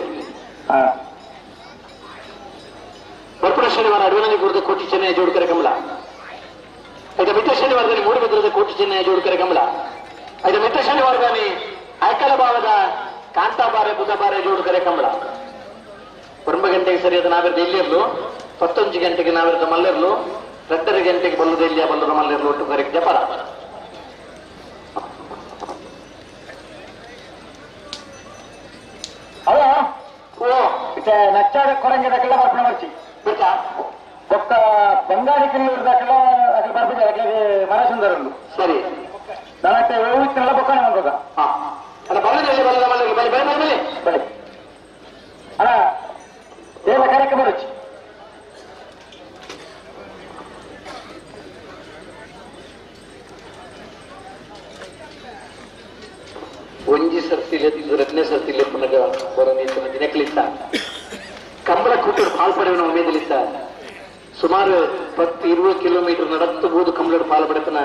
ಬರ್ಪುರ ಶನಿವಾರ ಅಡವಿನಲ್ಲಿ ಗುರುದ ಕೋಟಿ ಚೆನ್ನೈ ಜೋಡ್ಕರೆ ಕಮಲ. అయితే మిత్ర ಶನಿವಾರದಲ್ಲಿ ಮೂಡುಬಿದ್ರದ ಕೋಟಿ ಚೆನ್ನೈ ಜೋಡ್ಕರೆ ಕಮಲ. అయితే ಮಿತ್ರ ಶನಿವಾರದಲ್ಲಿ ಐಕಲ ಭಾವದ ಕಾಂತಾಬಾರೆ ಬುಧಬಾರೆ ಜೋಡ್ಕರೆ ಕಮಲ. 9 ಗಂಟೆಗೆ ಸರಿಯಾದ ನಾವಿರದ ಇಲ್ಲಿರ್ಲು, 11 ಗಂಟೆಗೆ ನಾವಿರದ ಮಲ್ಲಿರ್ಲು, 2:30 ಗಂಟೆಗೆ ಬಲ್ಲದ ಇಲ್ಲಿಯ ಬಲ್ಲದ ಮಲ್ಲಿರ್ಲು ಒಟ್ಟು ಕರೆಗೆ ಜಪರ. ಅಲ್ಲ ಓ ನಚ್ಚಾದ ಕೊರಂಗೆ ದಾಖಲ ಬರ್ಪಣ ಮರ್ಚಿ ಬಿಡ್ತಾ ಒಕ್ಕ ಬಂಗಾಳಿ ಕಿಲ್ಲೂರು ದಾಖಲ ಅక్కడ ಬರ್ಬಿದ್ದೆ ಅక్కడ ಮರಸುಂದರಲ್ಲು. ಸರಿ ನನಗೆ ಹೋಗ್ತಿರಲ್ಲ ಬೊಕ್ಕಣೆ ಮಾಡ್ಬೋದ ಅಲ್ಲ ಬಲ್ಲ ಬಲ್ಲ ಬಲ್ಲ ಬಲಿ ಬಲಿ ಬಲಿ ಬಲಿ ಅಣ್ಣ ದೇವ ಕಾರ್ಯಕ್ರಮ ರುಚಿ ಒಂಜಿ ಸರ್ತಿ ರತ್ನೇ ಸರ್ತಿ ಲೆಪ್ಪನಗ ಹೊರನೀತನ ದಿನಕ್ಲಿತ್ತ ಕಂಬಳ ಕೂಟರು ಪಾಲ್ಪಡೆವನ ಉಮೇದಲಿತ್ತ ಸುಮಾರು 10-20 ಕಿಲೋಮೀಟರ್ ನಡತ್ತಬಹುದು ಕಂಬಳಡು ಪಾಲ್ಪಡೆತನ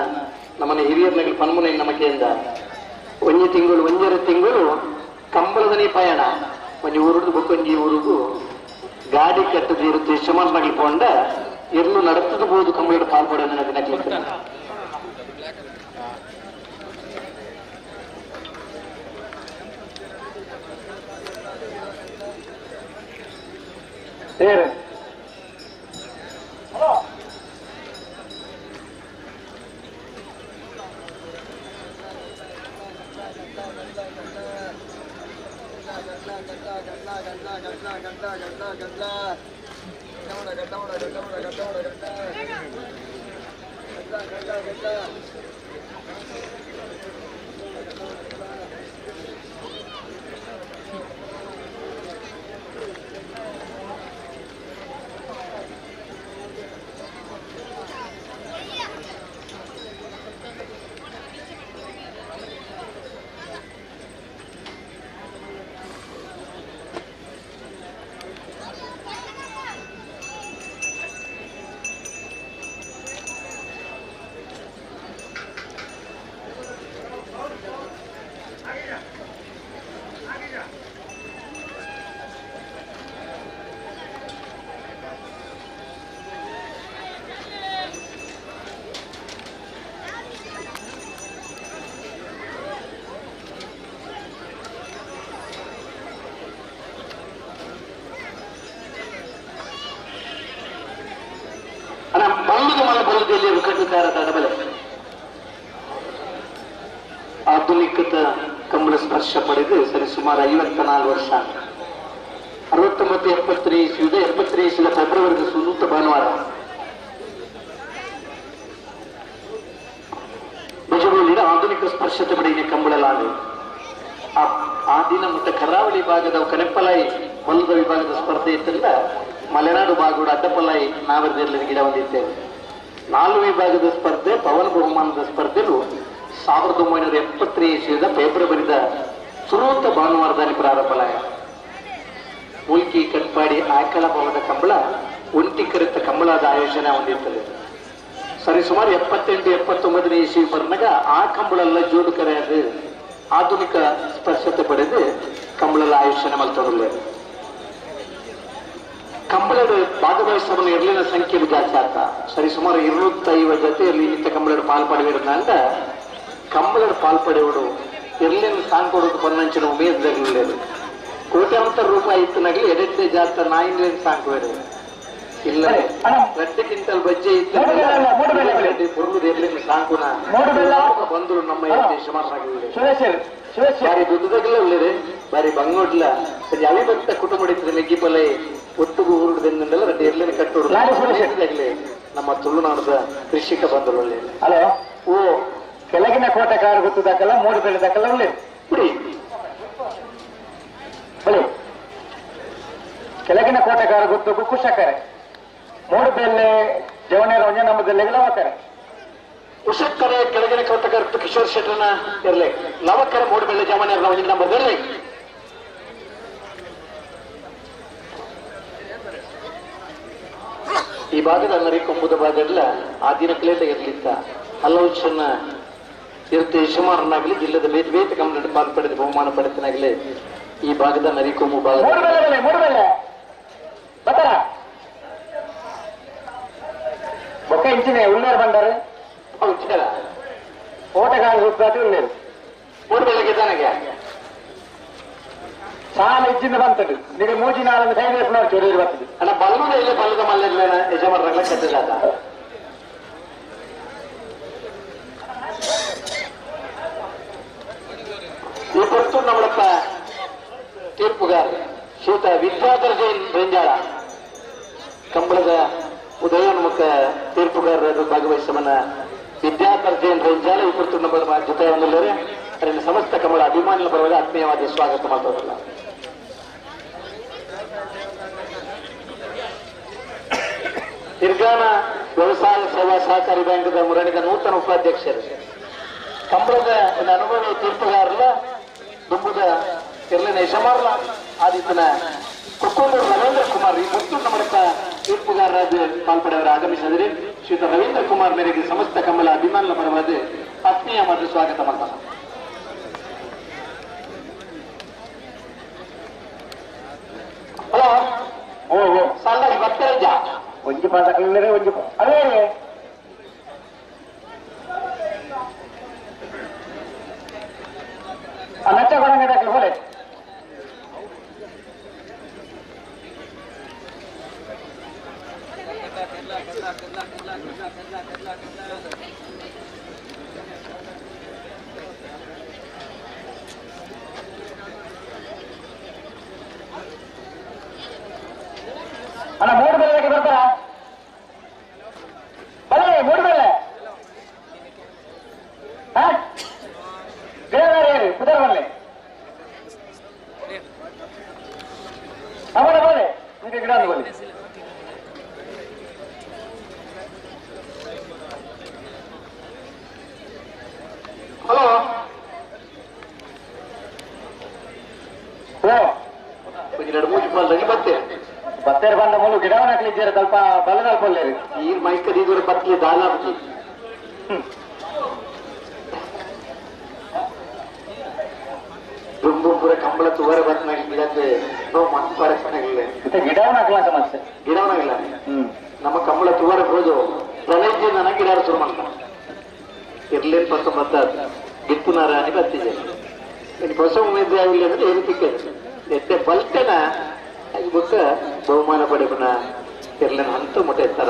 ನಮ್ಮನೆ ಹಿರಿಯರ್ನಗಲು ಪನ್ಮುನೆ ನಮಕೆಯಿಂದ ಒಂಜಿ ತಿಂಗಳು ಒಂಜರ ತಿಂಗಳು ಕಂಬಳದನೇ ಪಯಣ ಒಂಜಿ ಊರುಡು ಬೊಕ್ಕೊಂಜಿ ಊರುಗು ಗಾಡಿ ಕಟ್ಟದ ಇರುತ್ತೆ ಯಶಮಾನ್ ಮಗಲು ಪೋಂಡ ಎಲ್ಲೂ ನಡತ್ತಬಹುದು ಕಂಬಳಡು ಪಾಲ್ಪಡೆವನ ದಿನಕ್ಲಿತ್ತ ಆಧುನಿಕತ ಕಂಬಳ ಸ್ಪರ್ಶ ಪಡೆದು ಸರಿ ಸುಮಾರು 54 ವರ್ಷ 69 73 ಇಸ್ವಿದ 73 ಇಸ್ವಿದ ಫೆಬ್ರವರಿ ಸುನೂತ ಭಾನುವಾರ ಬಜಗೋಲಿನ ಆಧುನಿಕ ಸ್ಪರ್ಶತೆ ಪಡೆಯ ಕಂಬಳಲಾದೆ ಆ ದಿನ ಮತ್ತು ಕರಾವಳಿ ಭಾಗದ ಕನೆಪ್ಪಲಾಯಿ ಹೊಲದ ವಿಭಾಗದ ಸ್ಪರ್ಧೆ ಇತ್ತಲ್ಲ ಮಲೆನಾಡು ಭಾಗದ ಅಡ್ಡಪಲಾಯಿ ನಾವರದಲ್ಲಿ ಗಿಡ ಹೊಂದಿದ್ದೇವೆ. 4 ವಿಭಾಗದ ಸ್ಪರ್ಧೆ ಪವನ್ ಬಹುಮಾನದ ಸ್ಪರ್ಧೆಯು 1973 ಇಸ್ವಿದ ಫೆಬ್ರವರಿದ ಸುರೂತ ಭಾನುವಾರದಲ್ಲಿ ಪ್ರಾರಂಭಲಾಯ. ಮುಲ್ಕಿ ಕಟ್ಪಾಡಿ ಆಕಳ ಭವನದ ಕಂಬಳ ಒಂಟಿ ಕರೆತ ಕಂಬಳದ ಆಯೋಜನೆ ಹೊಂದಿರುತ್ತದೆ. ಸರಿ ಸುಮಾರು 78 79 ಇಸ್ವಿ ಬರ್ನಾಗ ಆ ಕಂಬಳೆಲ್ಲ ಜೋಡು ಕರೆಯದು ಆಧುನಿಕ ಸ್ಪರ್ಶತೆ ಪಡೆದು ಕಂಬಳೆಲ್ಲ ಆಯೋಜನೆ ಮಲ್ತೊಡಲೆ. ಕಂಬಳದ ಭಾಗವಹಿಸುವ ಎರ್ಲಿನ ಸಂಖ್ಯೆ ಜಾಸ್ತಿ ಆತ ಸರಿ ಸುಮಾರು 250 ಜೊತೆಯಲ್ಲಿ ಇಂಥ ಕಂಬಳದ ಪಾಲ್ಪಡೆಯಿರೋದ್ರಿಂದ ಕಂಬಳದ ಪಾಲ್ಪಡೆಯವರು ಎರ್ಲಿನ ಸಾಂಗ್ ಕೊಡೋದು ಪನ್ನಂಚಿನ ಉಮೇದದಲ್ಲಿ ಕೋಟ್ಯಾಂತರ ರೂಪಾಯಿ ಇತ್ತನಾಗಲಿ ಎಡೆಟ್ಟೆ ಜಾತ ನಾಯಿನ ಸಾಂಗ್ ಇಲ್ಲ 2 ಕ್ವಿಂಟಲ್ ಬಜ್ಜೆ ಇತ್ತು ಎರ್ಲಿನ ಸಾಂಕುನ ಬಂದರು ನಮ್ಮ ಬಾರಿ ದುಡ್ಡದಾಗಲ್ಲ ಉಳ್ಳೇರಿ ಬಾರಿ ಬಂಗೋಡ್ಲ ಅವಿಭಕ್ತ ಕುಟುಂಬ ಇತ್ತು ಮೆಗ್ಗಿಪಲೆ ಒಟ್ಟುಗು ಊರುಡೆಲ್ಲ ರೆಡ್ಡಿ ಎರ್ಲಿನ ಕಟ್ಟೋಡು ನಮ್ಮ ತುಳುನಾಡದ ಕೃಷಿಕ ಬಂದರು ಒಳ್ಳೆ. ಹಲೋ ಓ ಕೆಳಗಿನ ಕೋಟೆಕಾರ ಗೊತ್ತದಾಕಲ್ಲ ಮೂಡು ಬೆಳೆದಾಕಲ್ಲ ಒಳ್ಳೆ ಬಿಡಿ ಬಳಿ ಕೆಳಗಿನ ಕೋಟೆಕಾರ ಗೊತ್ತು ಕುಶಕರೆ ಮೂಡು ಬೆಲೆ ಜವನೇರ ಒಂಜೆ ನಮ್ಮದಲ್ಲೆಗೆ ಲವಕರೆ ಉಷಕ್ಕರೆ ಕೆಳಗಿನ ಕೋಟೆಕಾರ ಕಿಶೋರ್ ಶೆಟ್ಟರ್ನ ಇರಲಿ ಲವಕರೆ ಮೂಡು ಬೆಲೆ ಜವನೇರ ಒಂಜೆ ನಮ್ಮದಲ್ಲಿ. ಈ ಭಾಗದ ನರಿಕೊಂಬುದ ಭಾಗಲ್ಲ ಆ ದಿನಕ್ಕಲೇ ಇರ್ಲಿತ್ತ ಹಲವು ಚೆನ್ನ ಇರುತ್ತೆ ಯಶಮಾರನಾಗಲಿ ಜಿಲ್ಲೆದ ಬೇತೆ ಬೇತೆ ಕಂಪ್ಲೇಂಟ್ ಪಾಲ್ಪಡೆದ ಬಹುಮಾನ ಪಡೆತನಾಗಲಿ ಈ ಭಾಗದ ನರಿಕೊಂಬು ಭಾಗದ ಬೊಕ್ಕ ಇಂಚಿನ ಉಳ್ಳೇರು ಬಂದಾರೆ ಓಟಗಾರ ಉಳ್ಳೇರು ಮೂರು ಬೆಳಗ್ಗೆ ತಾನಾಗೆ ಸಾಲ ಇಚ್ಚಿಂದ ಬಂತದ್ದು ನಿಮಗೆ ಮೂಜಿ ನಾಲನ್ನು ಕೈ ನೇಪುನವ್ರು ಚೊರಿ ಬರ್ತದೆ ಅಣ್ಣ ಬಲ್ಲದ ಇಲ್ಲ ಬಲ್ಲದ ಮಲ್ಲ ಯಜಮಾನರಾಗಲ ಕಟ್ಟದಾದ ಈ ಪೊರ್ತು ನಮ್ಮಳಪ್ಪ ತೀರ್ಪುಗಾರ ಶ್ರೀತ ವಿದ್ಯಾಧರ ಜೈನ್ ಬೆಂಜಾಳ ಕಂಬಳದ ಉದಯೋನ್ಮುಖ ತೀರ್ಪುಗಾರರು ಭಾಗವಹಿಸವನ್ನ ವಿದ್ಯಾಧರ್ ಜೈನ್ ರೈಜಾಲ ಈ ಕುರಿತು ಜೊತೆ ಹೊಂದಿದ್ದಾರೆ. ಅದರಿಂದ ಸಮಸ್ತ ಕಮಲ ಅಭಿಮಾನಿಗಳ ಪರವಾಗಿ ಆತ್ಮೀಯವಾದ ಸ್ವಾಗತ ಮಾಡ್ತದಲ್ಲ. ಹಿರ್ಗಾನ ವ್ಯವಸಾಯ ಸೇವಾ ಸಹಕಾರಿ ಬ್ಯಾಂಕ್ ಮುರಣಿದ ನೂತನ ಉಪಾಧ್ಯಕ್ಷರು ಕಂಬಳದ ಒಂದು ಅನುಭವಿ ತೀರ್ಪುಗಾರಲ್ಲ ದುಂಬುದ ಇರ್ಲಿನ ಯಜಮಾರಲ ಆದಿತ್ಯನ ಕುಕ್ಕೂರು ರವೀಂದ್ರ ಕುಮಾರ್ ಈ ಮುತ್ತು ನಮ್ಮ ತೀರ್ಪುಗಾರರಾದ ಪಾಲ್ಪಡೆಯವರು ಆಗಮಿಸಿದರೆ ಶ್ರೀಯುತ ರವೀಂದ್ರ ಕುಮಾರ್ ಮೇರೆಗೆ ಸಮಸ್ತ ಕಮಲ ಅಭಿಮಾನಿಗಳ ಪರವಾದ ಆತ್ಮೀಯ ಮತ್ತು ಸ್ವಾಗತ ಮಾಡ್ತಾನೆ. ಹಲೋ ಓ ಓ ಸಾಲಾಗಿ ಬರ್ತಾರಜ್ಜ ಒಂಜಿ ಪಾದಕಲ್ಲೇ ಒಂಜಿ ಅದೇ ನಚ್ಚ ಕೊಡಂಗ ಹೋಲೆ ಅಣ್ಣ ಮೂರು ಬೆಲ್ಲಕ್ಕೆ ಬರ್ತಾರ ಬನ್ನಿ ಮೂರು ಬೆಲ್ಲ ಗಿಡಗಾರಿ ಕುದರ್ ಬನ್ನಿ ಅವನ ಬನ್ನಿ ನಿಮಗೆ ಗಿಡ ಬನ್ನಿ. ಹಲೋ ಓ ಎರಡು ಮೂರು ಪಾಲ್ದಾಗಿ ಬರ್ತೇನೆ ಬತ್ತೇರು ಬಂದ ಮೂಲು ಗಿಡವನ್ನ ಹಾಕ್ಲಿದ್ದೀರ ಸ್ವಲ್ಪ ಬಲದ ಪಲ್ಲೇರಿ ಈ ಮೈಕದ ಇದ್ರ ಬತ್ಲಿ ದಾಲ ದುಂಬುಪುರ ಕಂಬಳ ತುವರ ಬತ್ನಾಗ ಗಿಡಕ್ಕೆ ನೋವು ಮನ್ಪರಸ್ನಾಗಿಲ್ಲ ಗಿಡವನ್ನ ಹಾಕಲ ಸಮಸ್ಯೆ ಗಿಡವನಾಗಿಲ್ಲ. ನಮ್ಮ ಕಂಬಳ ತುವರ ಹೋದು ಪ್ರಳಯ ನನ್ನ ಗಿಡ ಶುರು ಮಾಡ್ತ ಇರ್ಲೇನು ಪತ್ತೊಂಬತ್ತ ಗಿತ್ತುನಾರ అని ಬತ್ತಿದೆ. ಇನ್ನು ಹೊಸ ಉಮೇದ್ ಆಗಿಲ್ಲ ಅಂದ್ರೆ ಏನು ತಿಕ್ಕದು ಎತ್ತೆ ಬಲ್ತೆನ ಬುಕ್ಕ ಬಹುಮಾನ ಪಡೆಪನ ಇರ್ಲೇನು ಅಂತ ಮುಟ್ಟ ಎತ್ತರ.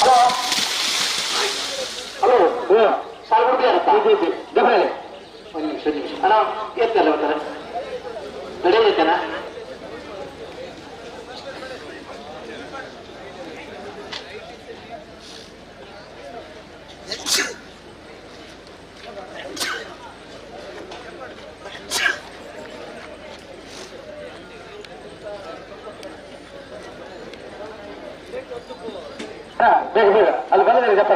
ಹಲೋ ಹಲೋ ಸಾಲ್ ಕೊಡ್ತೀರಾ? ಒಂದು ನಿಮಿಷ ಒಂದು ನಿಮಿಷ ಅಣ್ಣ ಎತ್ತಲ್ಲ ಬರ್ತಾರೆ ನಡೆಯೈತನ. ಬೇಗ ಬೇಗ ಅಲ್ಲಿ ಬಂದಿದ್ದೀರಿ ಜಪ್ಪ.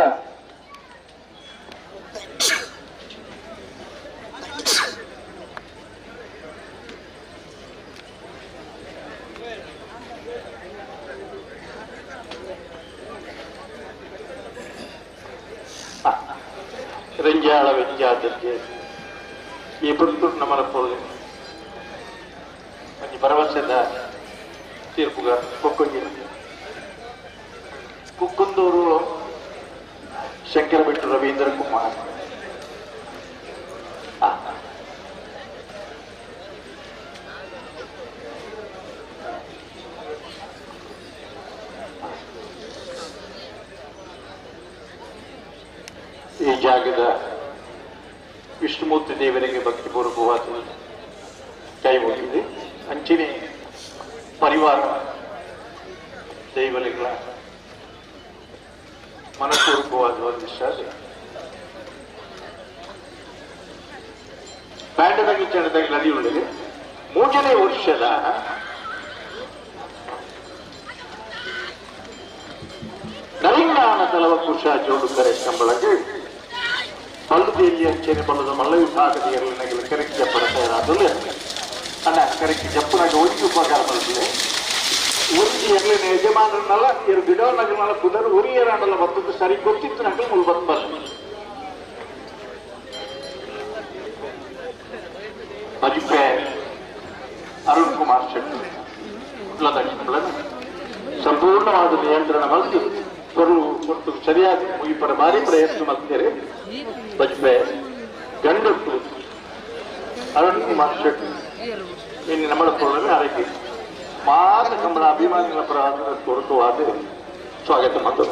ರಂಜಾಳ ವ್ಯತ್ಯಾಸಕ್ಕೆ ಈ ಪುರ್ತೂರು ನಮ್ಮನ ಒಂಜಿ ಭರವಸೆದ ತೀರ್ಪುಗ ಕೊಕ್ಕೊಂಜಿ ಕುಕ್ಕುಂದೂರು ಶಂಕರಬೆಟ್ಟು ರವೀಂದ್ರ ಕುಮಾರ್. ಈ ಜಾಗದ ವಿಷ್ಣುಮೂರ್ತಿ ದೇವರಿಗೆ ಭಕ್ತಿಪೂರ್ವಕವಾದ ಕೈ ಮುಗಿದೆ. ಅಂಚಿನೆ ಪರಿವಾರ ದೈವಲಿಗಳ ಮನಪೂರ್ವಕವಾದ ಒಂದು ಶಾಲೆ ಬ್ಯಾಂಡದಾಗಿ ಚಣದಾಗಿ ನದಿಯುಳ್ಳಿದೆ. ಮೂರನೇ ವರ್ಷದ ನರಿಂಗಾನ ತಲವ ಕುಶ ಜೋಡುತ್ತಾರೆ ಕಂಬಳಗೆ ಬಲ್ಲುದೇಲಿ ಅಂಚೆನೆ ಬಲ್ಲದ ಮಲ್ಲ ವಿಭಾಗದ ಎರಡನೆಗೆ ಕರೆಕ್ಟ್ ಪಡತಾಯಿರಾದಲ್ಲ. ಅಣ್ಣ ಕರೆಕ್ಟ್ ಜಪ್ಪುನಾಗ ಒಂಜಿ ಉಪಕಾರ ಬರ್ತದೆ ಒಂಜಿ ಎರ್ಲಿನ ಯಜಮಾನರನ್ನೆಲ್ಲ ಇರು ಗಿಡವನ್ನಲ್ಲ ಕುದರು ಉರಿಯರಾಂಡಲ್ಲ ಬರ್ತದ್ದು ಸರಿ ಗೊತ್ತಿತ್ತು ನಂಗೆ ಮುಳು ಬತ್ತು ಬರ್ತದೆ ಬಜಿಪೆ ಅರುಣ್ ಕುಮಾರ್ ಶೆಟ್ಟಿ ಸಂಪೂರ್ಣವಾದ ನಿಯಂತ್ರಣ ಬಂದು ಕೊರಲು ಕೊಟ್ಟು ಸರಿಯಾಗಿ ಮುಗಿಪರ ಭಾರಿ ಪ್ರಯತ್ನ ಮಾಡ್ತಾರೆ ಬಜ್ಪೆ ಗಂಡಟ್ಟು ಅರುಣ್ ಕುಮಾರ್ ಶೆಟ್ಟಿ ಇನ್ನು ನಮ್ಮ ಕೊಡಲು ಅದಕ್ಕೆ ಮಾತ ಕಮ್ಮಳ ಅಭಿಮಾನಿಗಳ ಪರವಾದ ಕೊರತುವಾದ ಸ್ವಾಗತ ಮತ್ತು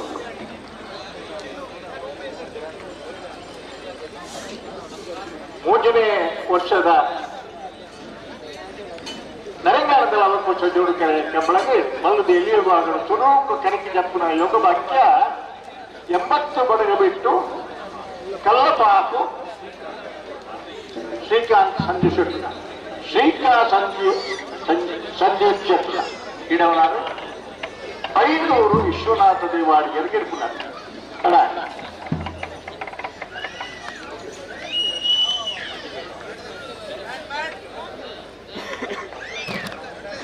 ಮೂರನೇ ವರ್ಷದ ನರಂಗಾಲದಲ್ಲಿ ಅವಕೋಶ ಜೋಡು ಕಂಬಳಗೆ ಮಲ್ಲದ ಎಲ್ಲಿರುವಾಗ ತುಣುಕು ಕನಕಿ ಜಪ್ಪುನ ಯೋಗ ವಾಕ್ಯ 80 ಬಡಗ ಬಿಟ್ಟು ಕಲ್ಲಪಾಕು ಶ್ರೀಕಾಂತ್ ಸಂಜು ಶೆಟ್ಟಿನ ಶ್ರೀಕಾಂತ್ ಸಂಜು ಸಂಜೀವ್ ಶೆಟ್ಟಿನ ಇಡವನಾರು 500 ವಿಶ್ವನಾಥ ದೇವಾಡಿಗರಿಗೆ ಇರ್ಪುನಾರು ಅಲ್ಲ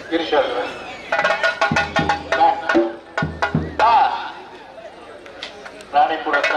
ಗಿರೀಶ್ ರಾಣಿಪುರದ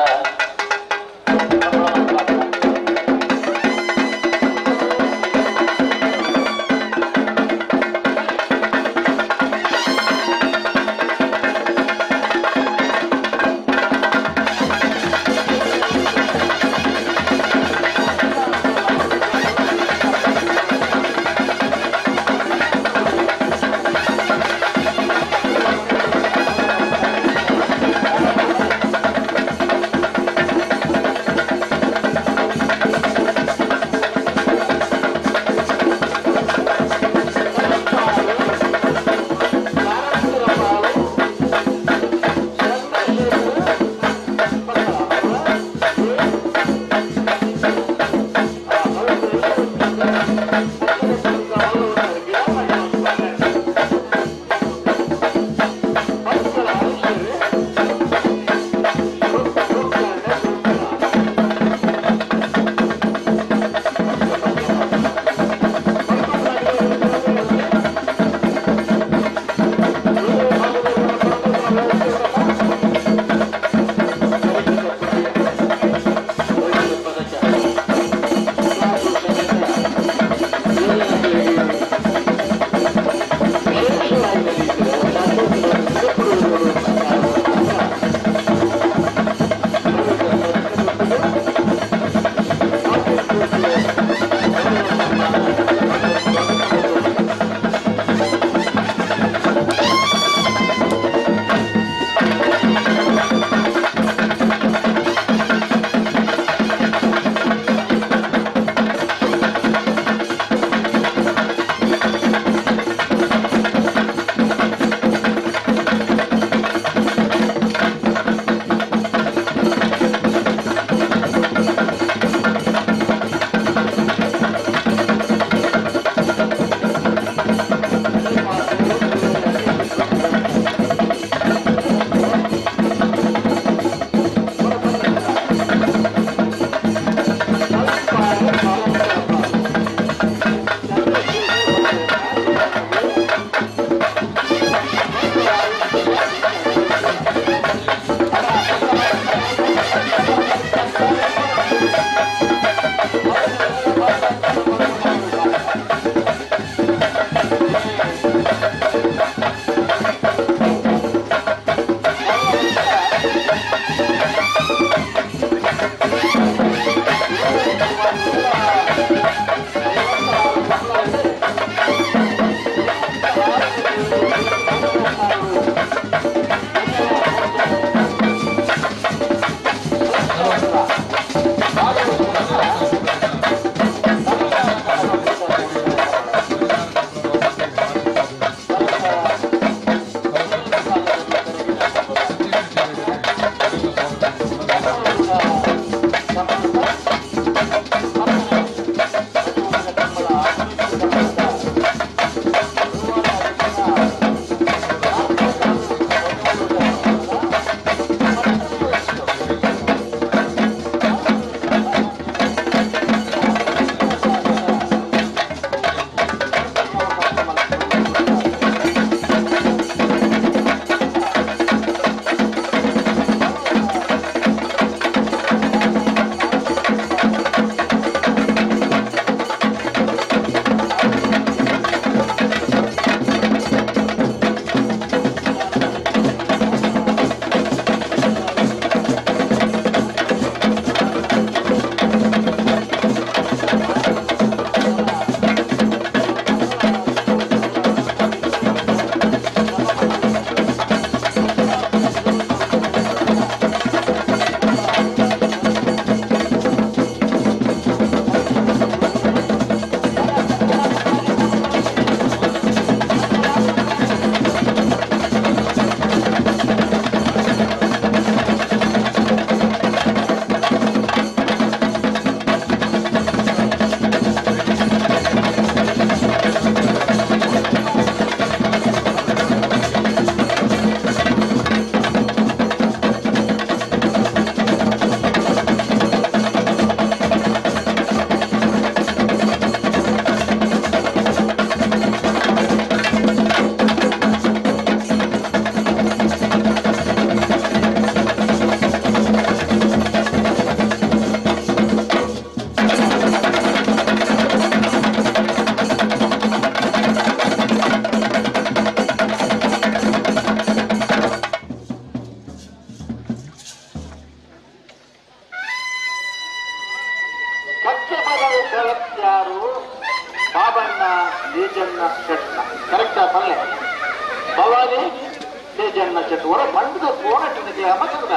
ಮಂಡದ ಕೋಣಟ್ಟಿನಕ್ಕೆ ಅಮಸದ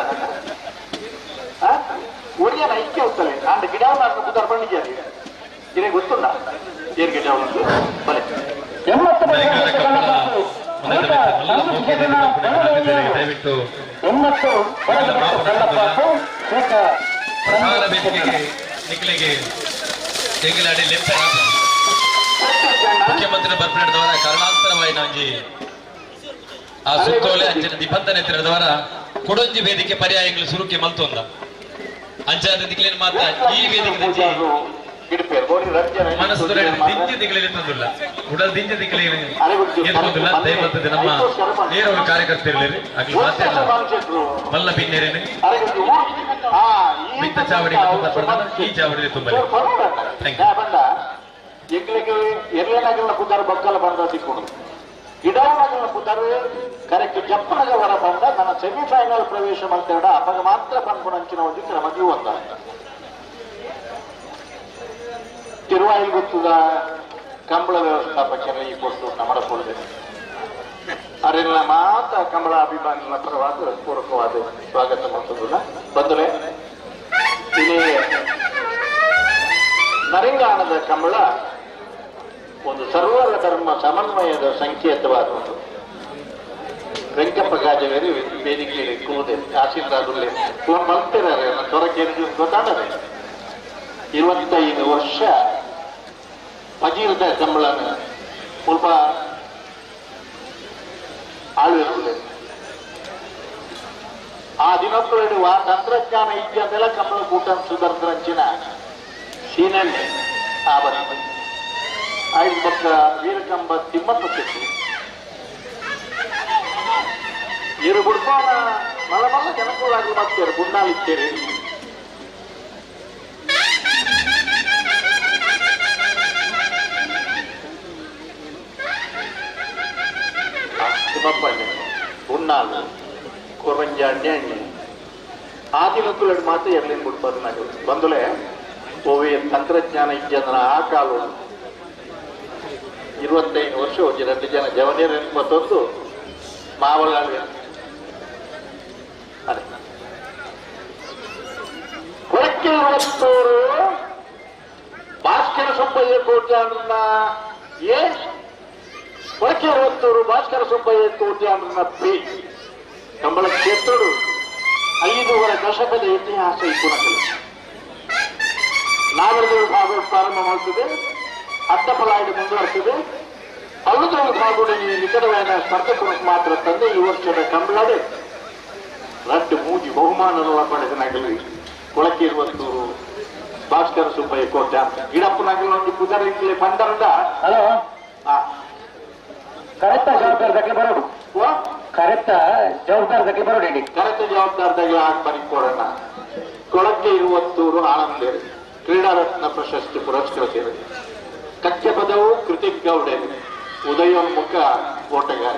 ಒರಿಯನ ಐಕ್ಯ ಹೋಗ್ತದೆ ಅಂಡ್ ಗಿಡವನ್ನ ಪುದರ್ ಬಂಡಿದ್ದಾರೆ ಇದೇ ಗೊತ್ತುಂಡ ಏರ್ ಗಿಡವನ್ನು ಬಲೆ ದಯವಿಟ್ಟು ಪ್ರಧಾನ ವೇದಿಕೆಗೆ ನಿಖಲಿಗೆ ತೆಂಗಿಲಾಡಿ ಲೆಪ್ಪ ಮುಖ್ಯಮಂತ್ರಿ ಬರ್ಪಿನದವರ ಕಾರಣಾಂತರವಾಗಿ ಒಂಜಿ ಆ ಸುತ್ತೋಲೆ ಅಂಚಿನ ನಿಬಂಧನೆ ತಿರುದವರ ಕೊಡೊಂಜಿ ವೇದಿಕೆ ಪರ್ಯಾಯಗಳು ಸುರುಕೆ ಮಲ್ತೊಂದ ಅಂಚಾದ ದಿಕ್ಲೇನು ಮಾತ್ರ ಈ ವೇದಿಕೆ ಮನಸ್ಸು ದಿಂಜಿ ದಿಕ್ಕಲಲ್ಲಿ ತಂದಿಲ್ಲ ಉಡಲ್ ದಿಂಜಿ ದಿಕ್ಕಲಿ ಎತ್ಕೊಂದಿಲ್ಲ ದಯಮತ್ತದ ನಮ್ಮ ನೇರವ ಕಾರ್ಯಕರ್ತರಲ್ಲಿ ಆಗ್ಲಿ ಮಾತ್ರ ಮಲ್ಲ ಬಿನ್ನೇರೇನೆ ಮಿತ್ತ ಚಾವಡಿ ತುಂಬ ಈ ಚಾವಡಿ ತುಂಬ thank you ಎಂಗ್ಲಿಗೆ ಎರ್ಲೆನಗಲ್ನ ಪುದಾರ್ ಬೊಕ್ಕಲ ಬಂದ ತಿಕ್ಕೊಂಡು ಗಿಡವನಗಲ್ನ ಪುದಾರ್ ಕರೆಕ್ಟ್ ಜಪ್ಪನಗ ವರ ಬಂದ ನನ್ನ ಸೆಮಿಫೈನಲ್ ಪ್ರವೇಶ ಮಾಡ್ತೇಡ ಅಪ್ಪಗ ಮಾತ್ರ ಪನ್ಪುನಂಚಿನ ಒಂದು ಕ್ರಮ ಜೀವಂತ ತಿರುವಾಯಿಲ್ ಗೊತ್ತದ ಕಂಬಳ ವ್ಯವಸ್ಥಾಪಕರ ಈ ಕೊಟ್ಟು ನಮಡಕೊಳ್ಳದೆ ಅರೆಲ್ಲ ಮಾತ್ರ ಕಂಬಳ ಅಭಿಮಾನಿಗಳ ಪರವಾದ ಪೂರಕವಾದ ಸ್ವಾಗತ ಮಾಡ್ತದಲ್ಲ ಬಂದರೆ ಇಲ್ಲಿ ನರಿಂಗಾಣದ ಕಂಬಳ ಒಂದು ಸರ್ವರ ಧರ್ಮ ಸಮನ್ವಯದ ಸಂಕೇತವಾದ ಒಂದು ವೆಂಕಪ್ಪ ಗಾಜವೇರಿ ವೇದಿಕೆಯಲ್ಲಿ ಕೂದೆ ಆಶೀರ್ವಾದುಳ್ಳೆ ಫೋನ್ ಮಲ್ತಿದ್ದಾರೆ ತೊರಕೆ ಗೊತ್ತಾಡದೆ 25 ವರ್ಷ ಪಗೀರದ ಕಂಬಳನ ಸ್ವಲ್ಪ ಆಳುವಿರುಳ್ಳೆ ಆ ದಿನೊಬ್ಬರು ಆ ತಂತ್ರಜ್ಞಾನ ಇದ್ದಂತೆಲ್ಲ ಕಂಬಳ ಕೂಟ ಸುಧರ್ದ್ರಂಚಿನ ಸೀನಣ್ಣೆ ಆ ಬದಿ ಐದು ಪಕ್ಕ ವೀರಕಂಬ ತಿಮ್ಮಪ್ಪ ಶೆಟ್ಟಿ ಇರು ಬುಡ್ಪಾನ ಮಲ್ಲ ಮಲ್ಲ ಜನಕ್ಕೂಡಾಗಲು ಮಾಡ್ತಾರೆ ಗುಂಡಾಲಿತ್ತೇರಿ ತಿಮ್ಮಪ್ಪಣ್ಣೆ ಗುಂಡಾಲು ಕೊರಂಜ ಅಣ್ಣೆ ಆ ದಿನಕ್ಕೂ ಮಾತ್ರ ಎರ್ಲಿನ್ ಬುಡ್ಪಾದ ನಾವು ಬಂದಲೇ ಓವಿ ತಂತ್ರಜ್ಞಾನ ಇದ್ದಂದ್ರೆ ಆ ಕಾಲು 25 ವರ್ಷ ಹೋಗಿ 2 ಜನ ಜವನಿಯರು ಮತ್ತೊಂದು ಮಾವಲ ಅದೇ ಕೊಳಕ್ಕೆ ಇರುವತ್ತೂರು ಭಾಸ್ಕರ ಸುಬ್ಬಯ್ಯ ಕೋಟ್ಯಾನ್ರನ್ನ ಎ ಕೊಳಕ್ಕೆ ಇರುವತ್ತೂರು ಭಾಸ್ಕರ ಸುಬ್ಬಯ್ಯ ಕೋಟ್ಯಾನ್ರನ್ನ ಪಿ ಕಂಬಳ ಕ್ಷೇತ್ರಡು 5.5 ದಶಕದ ಇತಿಹಾಸ ಈ ಪುನಃ ನಾಗರದ ವಿಭಾಗ ಪ್ರಾರಂಭ ಮಾಡುತ್ತದೆ ಅಡ್ಡಪಲಾಯಿಡು ಮುಂದುವರೆಸಿದೆ ಪಲ್ಲದ ವಿಭಾಗದ ನಿಕಟವಾದ ಸ್ಪರ್ಧಕರು ಮಾತ್ರ ತಂದೆ ಈ ವರ್ಷದ ಕಂಬಳದೆ ರಡ್ಡು ಮೂಜಿ ಬಹುಮಾನ ಪಡೆದನಾಗಲಿ ಕೊಳಕ್ಕೆ ಇರುವತ್ತೂರು ಭಾಸ್ಕರ ಸುಬ್ಬಯ್ಯ ಕೋಟ ಗಿಡಪ್ಪನಾಗಲಿ ಒಂದು ಕುದರ ಪಂಡರಂಡ ಹಲೋ ಕರೆಕ್ಟ ಜವಾಬ್ದಾರದಾಗಲಿ ಬರೋಡು ಕರೆಕ್ಟ ಜವಾಬ್ದಾರದಾಗಲಿ ಬರೋಡು ಹೇಳಿ ಕರೆಕ್ಟ್ ಜವಾಬ್ದಾರದಾಗಲಿ ಆಗ ಬರೀ ಕೊಡೋಣ ಕೊಳಕ್ಕೆ ಇರುವತ್ತೂರು ಆನಂದೇರಿ ಕ್ರೀಡಾರತ್ನ ಪ್ರಶಸ್ತಿ ಪುರಸ್ಕೃತರು ಕಕ್ಕೆ ಪದವು ಕೃತಿಕ್ ಗೌಡೆ ಉದಯೋನ್ಮುಖ ಓಟಗಾರ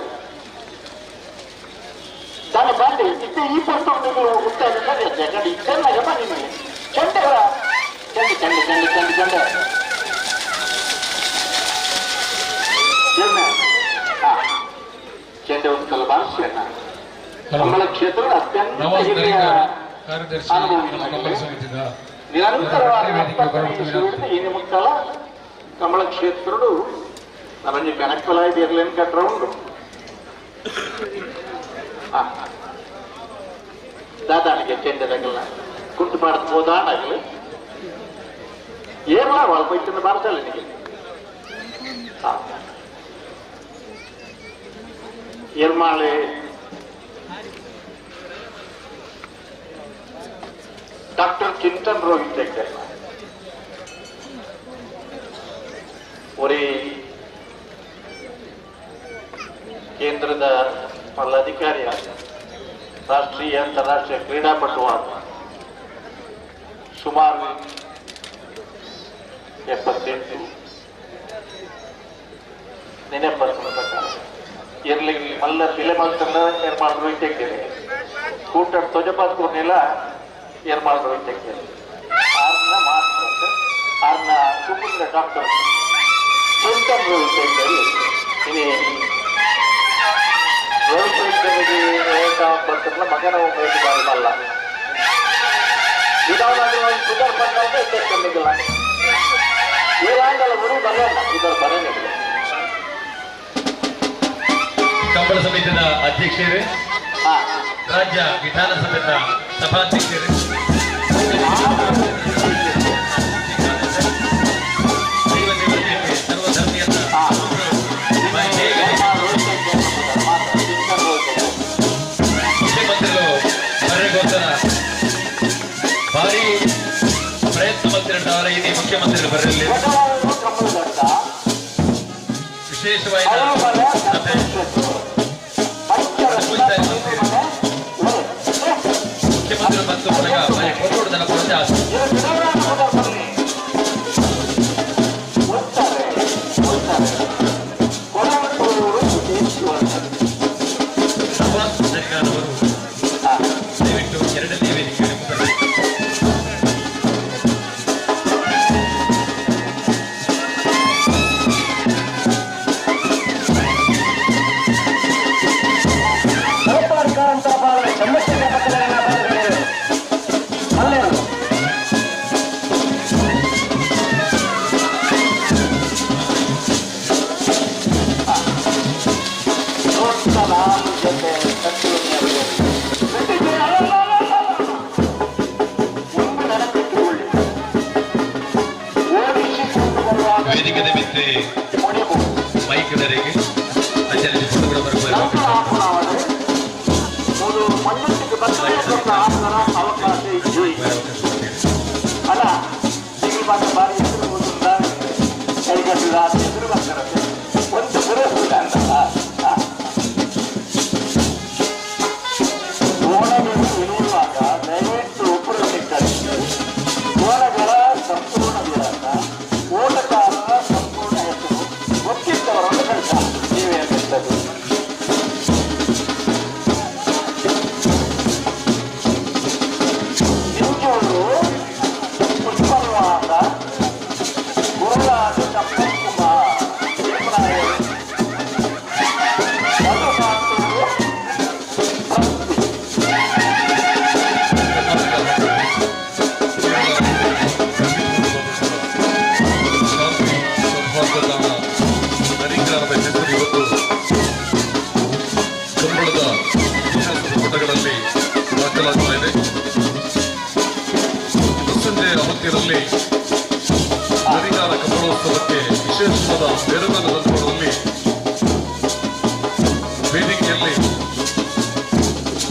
ತಾನು ಬಂದೆ ಇತ್ತೆ ಈ ಪುಸ್ತಕಗಳು ಉತ್ತರ ಚೆನ್ನಾಗಿ ಬನ್ನಿ ಚೆಂಡೆ ಚೆಂಡೆ ಚೆಂಡೆ ಚೆಂಡೆ ಚೆಂಡೆ ಚೆಂಡೆ ಚೆಂಡೆ ಚೆಂಡೆ ಒಂದು ಸಲ ಬಾರಿಸೋಣ ಕಂಬಳ ಕ್ಷೇತ್ರದ ಅತ್ಯಂತ ಹಿರಿಯ ಅನುಭವಿ ನಿರಂತರವಾದ ಈ ನಿಮಿತ್ತಲ ಕಮಲ ಕ್ಷೇತ್ರಡು ನರಂಜಿ ಕನಕಲಾಯ್ದು ಇರ್ಲೇನು ಕಟ್ರ ಉಂಡು ದಾದಾನಿಗೆ ಚೆಂಡೆದಾಗಲ್ಲ ಕುಂಟು ಪಾಡದ್ ಹೋದಾನಾಗಲಿ ಏರ್ಲ ಒಳಪ ಇತ್ತಿನ ಬಾರಸಲ್ಲ ನಿನಗೆ ಎರ್ಮಾಳೆ ಡಾಕ್ಟರ್ ಚಿಂತನ್ ರೋಹಿತ್ ಹೆಗ್ಡೆ ಒರೇ ಕೇಂದ್ರದ ಮಲ್ಲ ಅಧಿಕಾರಿಯ ರಾಷ್ಟ್ರೀಯ ಅಂತಾರಾಷ್ಟ್ರೀಯ ಕ್ರೀಡಾಪಟುವಾದ ಸುಮಾರು 78 ನೆನಪು ಪ್ರಕಾರ ಇರ್ಲಿ ಮಲ್ಲ ಬಿಲೆ ಮಲ್ತನ್ನ ಏರ್ಮಾಳ್ ರೋಹಿತ್ ಹೆಗ್ಡೆ ಕೂಟ ತೊಜಪಾತ್ ಕೊಡ್ನಿಲ್ಲ ಏರ್ಮಾಳ್ ರೋಹಿತ್ ಹೆಗ್ಡೆ ಆರ್ನ ಮಾತ್ರ ಆರ್ನ ಸುಪುತ್ರ ಡಾಕ್ಟರ್ ಚಿಂತನ್ ರೋಹಿತ್ ಹೆಗ್ಡೆ ಇನಿ ಮಗನ ಮಲ್ಲ ಸುಧಾರ್ ಬಂದಾಗ ಕಂಬಳ ಸಮಿತಿಯ ಅಧ್ಯಕ್ಷರು, ರಾಜ್ಯ ವಿಧಾನಸಭೆಯ ಸಭಾಧ್ಯಕ್ಷರು, ಮುಖ್ಯಮಂತ್ರಿಗಳು ಬರೆಗೋಸ್ಕರ ಭಾರಿ ಪ್ರಯತ್ನ ಮಾಡ್ತಿದ್ದಾರೆ. ಇಡೀ ಮುಖ್ಯಮಂತ್ರಿಗಳು ಬರಲಿ ವಿಶೇಷವಾಗಿ ಮುಖ್ಯಮಂತ್ರಿಗಳು ಬಂದು ಒಳಗ ಕೊಟ್ಟೋಡು ಜನ ಕೊಡದೆ ಆಸೆ. ಸರ್ಕಾರದವರು ದಯವಿಟ್ಟು ಎರಡನೇ ವೇದಿಕೆ ಬರಬೇಕು. ವೇದಿಕೆ ನಿಮಿತ್ತ ಮೈಕ್ ದರಿಗೆ ಅಂಚನೆ ಫೋಟೋ ಕೂಡ ಬರ್ಬೋದು. ಸಂಪೂರ್ಣ ವಿಳಾಸ, ಓಟಗಾರರ ಸಂಪೂರ್ಣ ಹೆಸರು, ಒಪ್ಪಿದ್ದವರನ್ನು ಕಳಿಸ ನೀವೇ ಹೇಳ್ತದೆ. ನಿಂಜೋರು ಪುಷ್ಪನಿವಾಸ ಗುರುರಾಜ ಚಪ್ಪಕುಮಾರ್ ಅಧಿಕಾರದ ಹೆಸರು ಇವತ್ತು ಕಂಬಳದ ಇತಿಹಾಸದ ಪುಟಗಳಲ್ಲಿ ದಾಖಲಾಗ್ತಾ ಇದೆ. ಮುಸ್ಸಂಜೆಯ ಹೊತ್ತಿನಲ್ಲಿ ನರಿಗಾರ ಕಂಬಳೋತ್ಸವಕ್ಕೆ ವಿಶೇಷವಾದ ಮೆರುಗನ್ನು ತಂದುಕೊಡುವಲ್ಲಿ ವೇದಿಕೆಯಲ್ಲಿ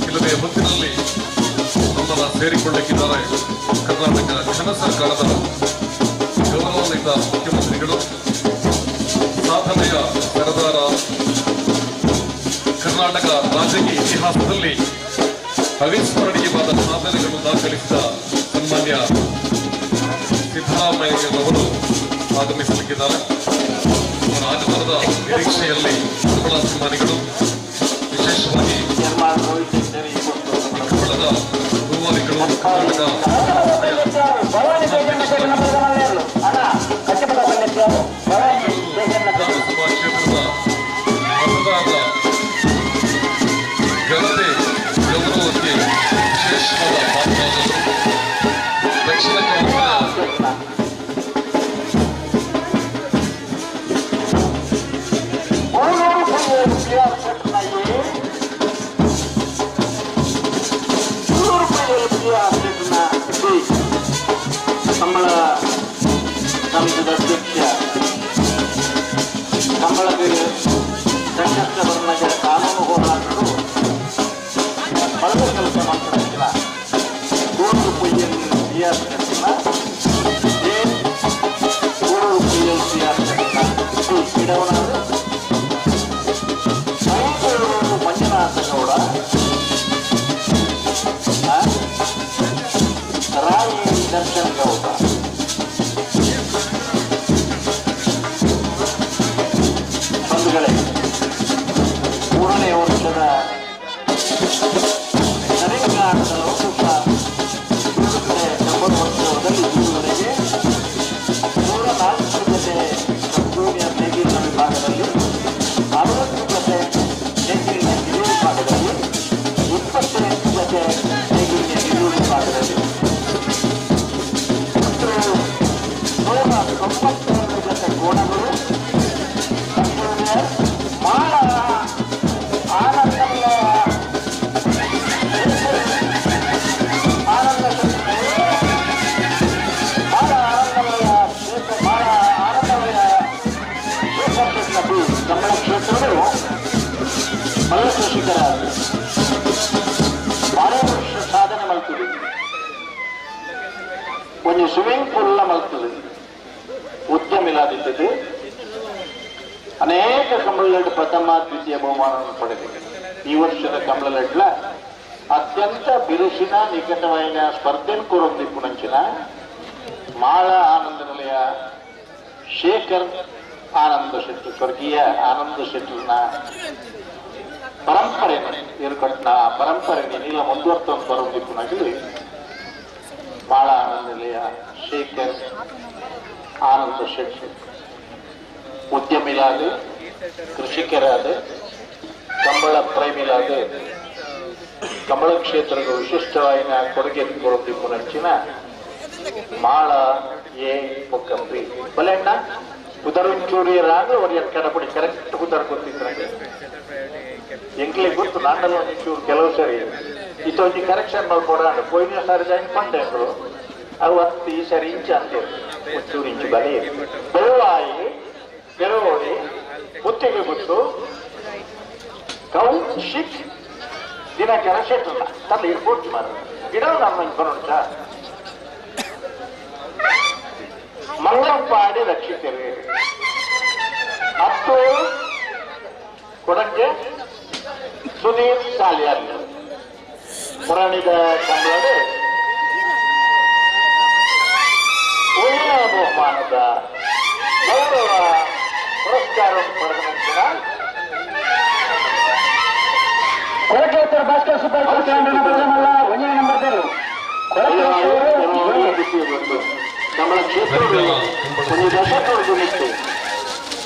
ಕೆಲವೇ ಹೊತ್ತಿನಲ್ಲಿ ನಮ್ಮನ್ನು ಸೇರಿಕೊಳ್ಳಲಿಕ್ಕಿದ್ದಾರೆ ಕರ್ನಾಟಕ ಘನ ಸರ್ಕಾರದ ಗೌರವಾನ್ವಿತ ಮುಖ್ಯಮಂತ್ರಿಗಳು, ಸಾಧನೆಯ ಸರದಾರ, ಕರ್ನಾಟಕ ರಾಜಕೀಯ ಇತಿಹಾಸದಲ್ಲಿ ಅವಿಸ್ಮರಣೀಯವಾದ ಸಾಧನೆಗಳನ್ನು ದಾಖಲಿಸಿದ ಸನ್ಮಾನ್ಯ ಸಿದ್ದರಾಮಯ್ಯನವರು ಆಗಮಿಸಲಿಕ್ಕಿದ್ದಾರೆ. ಅವರ ಆಗಮನದ ನಿರೀಕ್ಷೆಯಲ್ಲಿ ಕಂಬಳಾಭಿಮಾನಿಗಳು, ವಿಶೇಷವಾಗಿ ಕಂಬಳದ ರೂವಾರಿಗಳು, ಕರ್ನಾಟಕ ವಿಧಾನಸಭಾ ಕ್ಷೇತ್ರದ ಮತದಾರರ ಘನತೆ ಗೌರವಕ್ಕೆ ವಿಶೇಷವಾದ ಪಾತ್ರವಾದವರು. ದಕ್ಷಿಣ ಕನ್ನಡ ಕಂಬಳ ಸಮಿತಿದ ಅಧ್ಯಕ್ಷ ಕಂಬಳಗೆ ಸಂಕಷ್ಟ ಬಂದಾಗ ಕಾನೂನು ಹೋರಾಟಗಳು ಬಲದ ಕೆಲಸ ಮಾಡ್ತಾರಿಲ್ಲ. ನೂರು ರೂಪಾಯಿಯನ್ನು ಪಿ ಆರ್ ಕಟ್ಟಿಲ್ಲ, ನೂರು ರೂಪಾಯಿಯನ್ನು ಪಿ ಆರ್ ಕಟ್ಟಿಲ್ಲ. ಗಿಡವನಾದ ಮೈಸೂರು ಮಂಜುನಾಥ ಗೌಡ, ರಾಯಿ ದರ್ಶನ್ ಗೌಡ. ಬಂಧುಗಳೇ, ಮೂರನೇ ವರ್ಷದ ಒಂಜಿ ಸ್ವಿಮ್ಮಿಂಗ್ ಪೂಲ್ ಮಲ್ತದೆ ಉದ್ಯಮಿಲಾದಿದ್ದದು ಅನೇಕ ಕಂಬಳಲೆಡ್ ಪ್ರಥಮ ದ್ವಿತೀಯ ಬಹುಮಾನವನ್ನು ಪಡೆದಿದೆ. ಈ ವರ್ಷದ ಕಂಬಳಲೆಡ್ಲ ಅತ್ಯಂತ ಬಿರುಸಿನ ನಿಕಟವಾಯಿನ ಸ್ಪರ್ಧೆನ್ ಕೂರೊಂದಿಪ್ಪುನಂಚಿನ ಮಾಳ ಆನಂದ ನಿಲಯ ಶೇಖರ್ ಆನಂದ ಶೆಟ್ಟಿ ಸ್ವರ್ಗೀಯ ಆನಂದ ಶೆಟ್ಟರ್ನ ಪರಂಪರೆ ಏರ್ಕಟ್ನ ಪರಂಪರೆ ನೀಲ ಮುಂದುವರ್ತೊಂದು ಬರೊಂದಿಪ್ಪುನಗಲಿ ಮಾಳ ಆನಂದ ನಿಲಯ ಶೇಖರ್ ಆನಂದ ಶೆಟ್ಟಿ ಉದ್ಯಮಿಲಾದ ಕೃಷಿಕರಾದ ಕಂಬಳ ಪ್ರೇಮಿಲಾದ ಕಂಬಳ ಕ್ಷೇತ್ರದ ವಿಶಿಷ್ಟವಾಯಿನ ಕೊಡುಗೆ ಕೊರೊಂದಿಪ್ಪುನಂಚಿನ ಮಾಳ ಎ ಬೊಕ್ಕಂಬಿ ಬಲೆಣ್ಣ ಉದರುಂಚೂರಿ ರಾಂಗ್ ಒರಿಯ ಕಡಪಡಿ ಕರೆಕ್ಟ್ ಉದರ್ ಗೊತ್ತಿದ್ರೆ ಎಂಕ್ಲೆ ಗೊತ್ತು ನಾಂಡಲ ಒಂಚೂರು ಕೆಲವು ಸರಿ ಇತ್ತೊಂಜಿ ಕರೆಕ್ಷನ್ ಮಲ್ಪೋಡ ಪೋಯಿನ ಸಾರಿ ಜಾಯಿನ್ ಪಂಡೆಂಡ್ರು ಅವು ಹತ್ತು ಈ ಸರಿ ಇಂಚು ಅಂತೀರು ಒಂಚೂರು ಇಂಚು ಬಲೆ ಬೆಳವಾಯಿ ಬೆರವೋಡಿ ಗುತ್ತಿಗೆ ಗೊತ್ತು ಕೌಶಿಕ್ ದಿನಕರ ಶೆಟ್ಟಲ್ಲ ತನ್ನ ಇರ್ಬೋದು ಮಾರ ಗಿಡ ನಮ್ಮ ಬರೋಣ ಮಂಗಪ್ಪಾಡಿ ರಕ್ಷಿತರು ಹತ್ತು ಕೊಡಂಗೆ ಸುನೀಲ್ ಸಾಲಿಯಾರ್ ಪುರಾಣಿದ ಕಂಬಳಡು ಉನ್ನತ ಬಹುಮಾನದ ಗೌರವ ಪುರಸ್ಕಾರವನ್ನು ಪಡೆದ ನಂತರ ಕೊಳಕೇಶ್ವರ ಭಾಸ್ಕರ್ ಸೂಪರ್ ಒಂದನೇ ನಂಬರ್ ನಮ್ಮ ಕ್ಷೇತ್ರದ ಒಂದು ದಶಕದ ನಿಂತು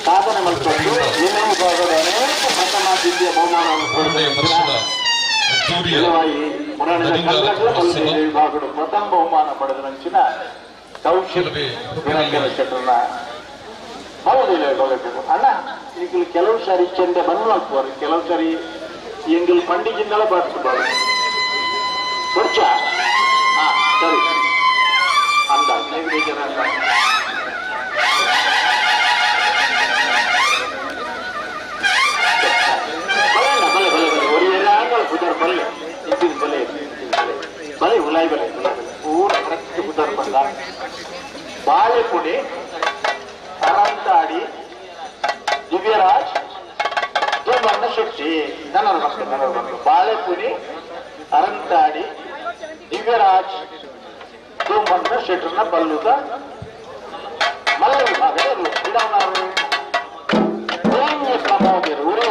ಸಾಧನೆ ಮಾಡಿಕೊಂಡು ಏನೇ ವಿಭಾಗದ ಅನೇಕ ಪ್ರಥಮ ದ್ವಿತೀಯ ಬಹುಮಾನವನ್ನು ಪಡೆದ ವಿಭಾಗದ ಪ್ರಥಮ ಬಹುಮಾನ ಪಡೆದ ನಂಚಿನ ಕೌಶಲ್ ಶೆಟ್ಟರ್ನ ಹೌದಿಲ್ಲ ಅಣ್ಣ ಈಗ ಕೆಲವು ಸಾರಿ ಚೆಂಡೆ ಬಂದು ಹಾಕುವರು ಕೆಲವು ಸಾರಿ ಎಂಗಲ್ ಪಂಡಿಗಿಂದಲೇ ಬಾರಿಸಬಾರದು ಬರ್ಚ ಹಾ ಸರಿ ಅಂದ 15 ಜನ ಅಂದ ಬಲೆ ಬಲೆ ಬಲೆ ಬಲೆ ಒರಿಯರಾಂಗಲ್ ಬುದರ್ ಬಲ್ಲೆ ಇದ್ದಿದ್ ಬಲೆ ಬಲೆ ಬಲೆ ಉಲಾಯಿ ಬಲೆ ಬಲೆ ಪೂರ ಕರೆಕ್ಟ್ ಬುದರ್ ಬಂದ ಬಾಳೆಪುಡಿ ಅರಂತಾಡಿ ದಿವ್ಯರಾಜ್ ದುರ್ಬಣ್ಣ ಶೆಟ್ಟಿ ನನ್ನ ಮಕ್ಕಳು ನನ್ನ ಮಕ್ಕಳು ಬಾಳೆಪುರಿ ಅರಂತಾಡಿ ದಿವ್ಯರಾಜ್ ದುರ್ಬಣ್ಣ ಶೆಟ್ಟರ್ನ ಬಲ್ಲುದ ಮಲ್ಲ ವಿಭಾಗದ ಇಡವನಾರು ಪ್ರಮೋದರು ಉರೇ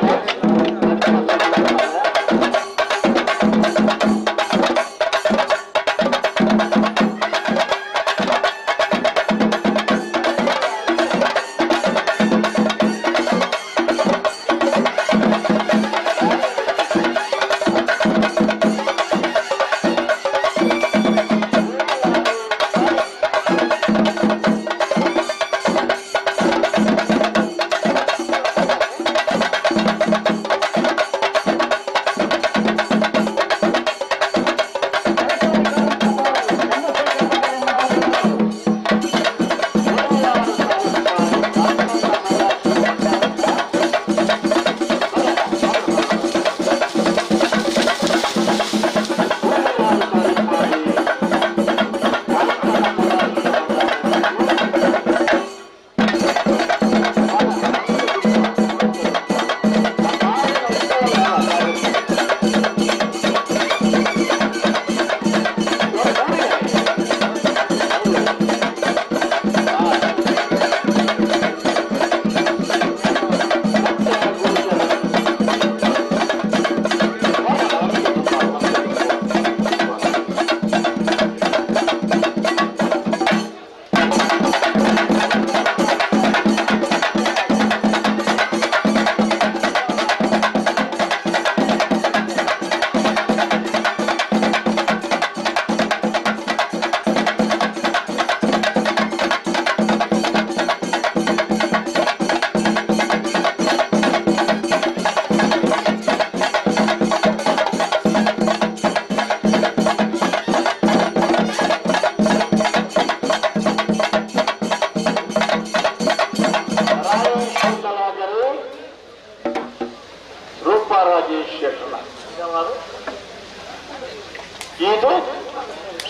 ಇದು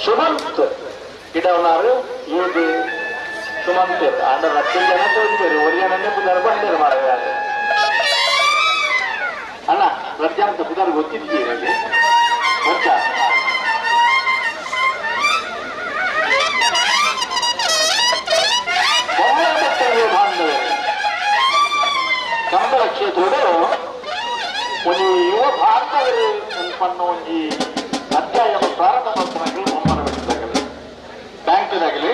ಸುಮಂತ್ ಗಿಡ ಗಿಡವನಾರು ಏದು ಸುಮಂತೇರ್ ಅಂಡ ರಟ್ಟು ಜನ ತೋರಿದ್ದೇರು ಒರಿಯನನ್ನೇ ಪುದಾರ್ ಬಂಡೇರು ಮಾರಾಯ ಅಣ್ಣ ರಜ್ಜ ಅಂತ ಪುದಾರ್ ಗೊತ್ತಿದ್ದೀರಿ ಗೊತ್ತಾ ಕಂಬಳ ಕ್ಷೇತ್ರದ ಒಂದು ಯುವ ಭಾರತದಲ್ಲಿ ಪನ್ನ ಒಂಜಿ ಅಧ್ಯಾಯವನ್ನು ಪ್ರಾರಂಭ ಮಾಡ್ತಾನಾಗಲಿ ಬೊಮ್ಮನ ಬೆಟ್ಟದಾಗಲಿ ಬ್ಯಾಂಕ್ದಾಗಲಿ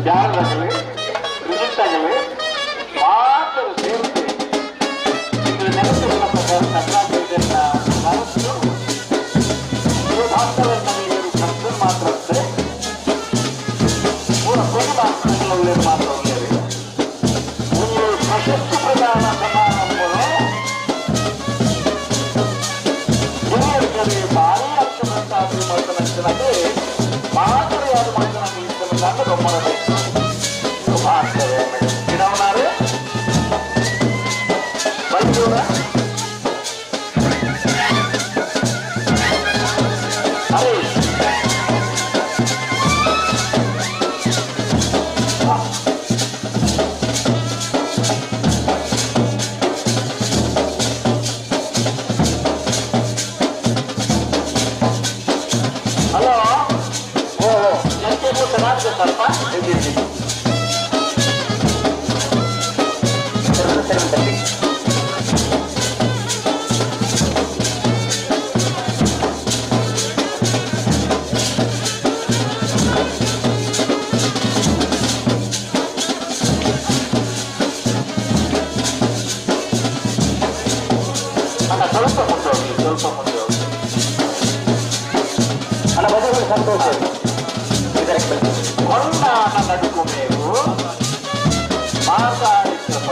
ಯಾರದಾಗಲಿ ರಿಜಿಟ್ ಆಗಲಿ ಮಾತ್ರ ಸೇರುತ್ತೆ. ಇಂದು ನೆನಪಿನ ಪ್ರಕಾರ ಕರ್ನಾಟಕದ ಮನಸ್ಸು ಯುವ ಭಾರತದಲ್ಲಿ ನಮಗೆ ಖರ್ಚು ಮಾತ್ರ ಅಷ್ಟೇ ಪೂರ ಕೊನೆ ಮಾತ್ರ ಮಾತ್ರ ಒಂದು ಪ್ರಶಸ್ತಿ ಪ್ರದಾನ ಸಮಾರಂಭ ಹಿರಿಯರಿಗೆ ಭಾರಿ ಅಕ್ಷಮಂತಾಗಿ ಮಾತನಾಡಿದರೆ ಮಾತ್ರ ಯಾರು ಮಾತನಾಡಿ ಗಮನಬೇಕು ಆಗ್ತದೆ. ಗಿಡವನಾರು ಬೈದೂರ ಹರೀಶ್ ಹಲೋ ಓ ಎಲ್ರಿಗೂ ಚೆನ್ನಾಗಿದೆ ಸ್ವಲ್ಪ ಅಣ್ಣ ಸ್ವಲ್ಪ ಮುಂದೆ ಹೋಗಿ, ಸ್ವಲ್ಪ ಮುಂದೆ ಹೋಗಿ. ಅಣ್ಣ ಬದಲು ಸಂತೋಷ ಕೊಂಡಾನ ನಡುಕು ಮಾತಾಡಿಸಪ್ಪ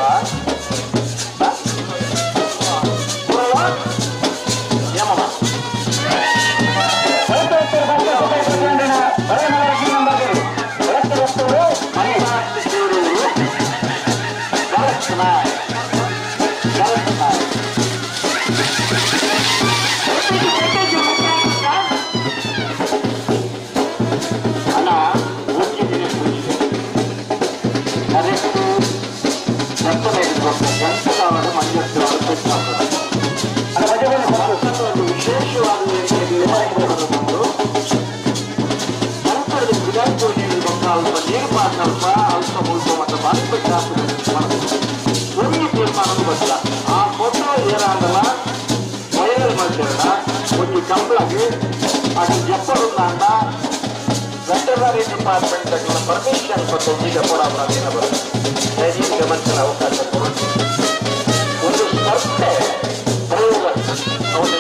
ಯಮಮ್ಮ ಅಣ್ಣ ಓದಿದ್ದೀನಿ ಕರೆಕ್ಟ್ ಒಂದು ವಿಶೇಷವಾದ ನಂತರದ ವಿಧಾನಸೌಧದಲ್ಲಿ ಅಲ್ಪ ನೀರು ಅಲ್ಪ ಅಲ್ಪ ಮುಲ್ಪ ಮತ್ತು ಬಾಲ್ಪಟ್ಟ ಒಂದು ತೀರ್ಮಾನ ಗೊತ್ತಿಲ್ಲ. ಆ ಫೋಟೋ ಏನಾಗಲ್ಲ ವೈರಲ್ ಮಾಡ್ತಿರಲ್ಲ ಒಂದು ಕಂಬಳಗೆ ಅದು ಜಪ್ಪರುಂದ ವೆಟರ್ನರಿ ಡಿಪಾರ್ಟ್ಮೆಂಟ್ ಪರ್ಮಿಷನ್ ಕೊಟ್ಟು ಈಗ ಕೂಡ ಅವರ ಬರುತ್ತೆ. ದಯವಿಟ್ಟು ಗಮನಿಸಲು ಅವಕಾಶ ಕೊಡುತ್ತೆ. ಒಂದು ಸ್ಪರ್ಧೆ ಪ್ರಯೋಗ ಅವನ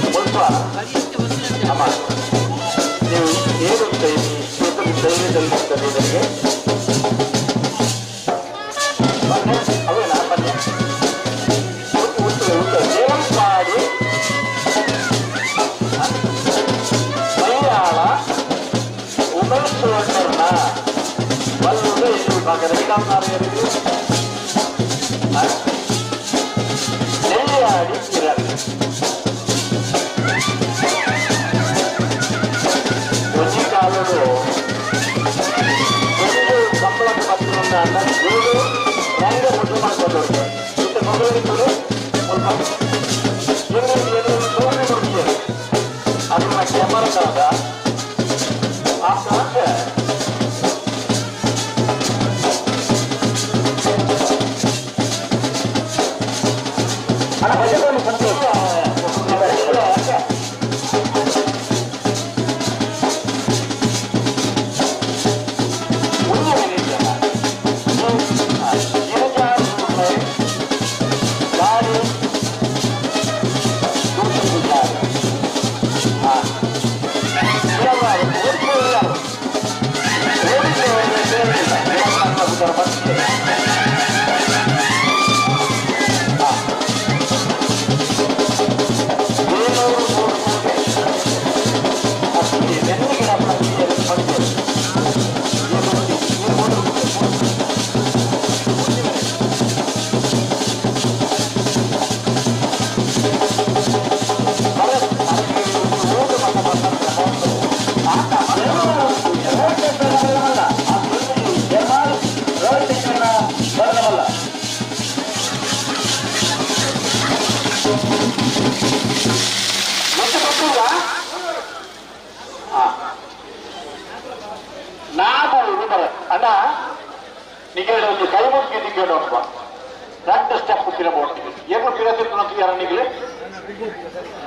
ಸ್ವಲ್ಪ ಅಮ್ಮ ನೀವು ಏನು ಈ ಧೈರ್ಯದಲ್ಲಿ ಧೈರ್ಯದಲ್ಲಿ ಅವೇನಾ ಬನ್ನಿ ದೇವಸ್ಥಾನ ಮಲಯಾಳ ಉಮೇಶ್ ವರ್ಣರ್ನ ಬಲ್ಲುದ ಈ ವಿಭಾಗದ ವಿಧಾನರಿಗೆ ನೆಲ್ಲಾಡಿ ಕಿರಣ್ ಒಂಜಿ ಕಾಲಡು ಒಂದು ಕಂಬಳಕ್ಕೆ ಬರ್ತದಂದ ಗುರುಡು ರಂಗ ಮುದ್ದು ಮಾಡ್ಕೊಂಡು ಮತ್ತೆ ಮಗಳಿಗೆ ಸೋನೆ ಕೊಡ್ತೀವಿ ಅದನ್ನ ಕ್ಯಾಮರಾದ ಆ ಕಾಲಕ್ಕೆ ನಿಗೇಡ ಒಂದು ಕೈ ಮುಗಿ ನಿಗೇಡ ಒಬ್ಬ రెండు ಸ್ಟೆಪ್ ತಿರಬಹುದು ಏನು ಪಿರತಿರ್ತು ಯಾರ ನಿಗಲಿ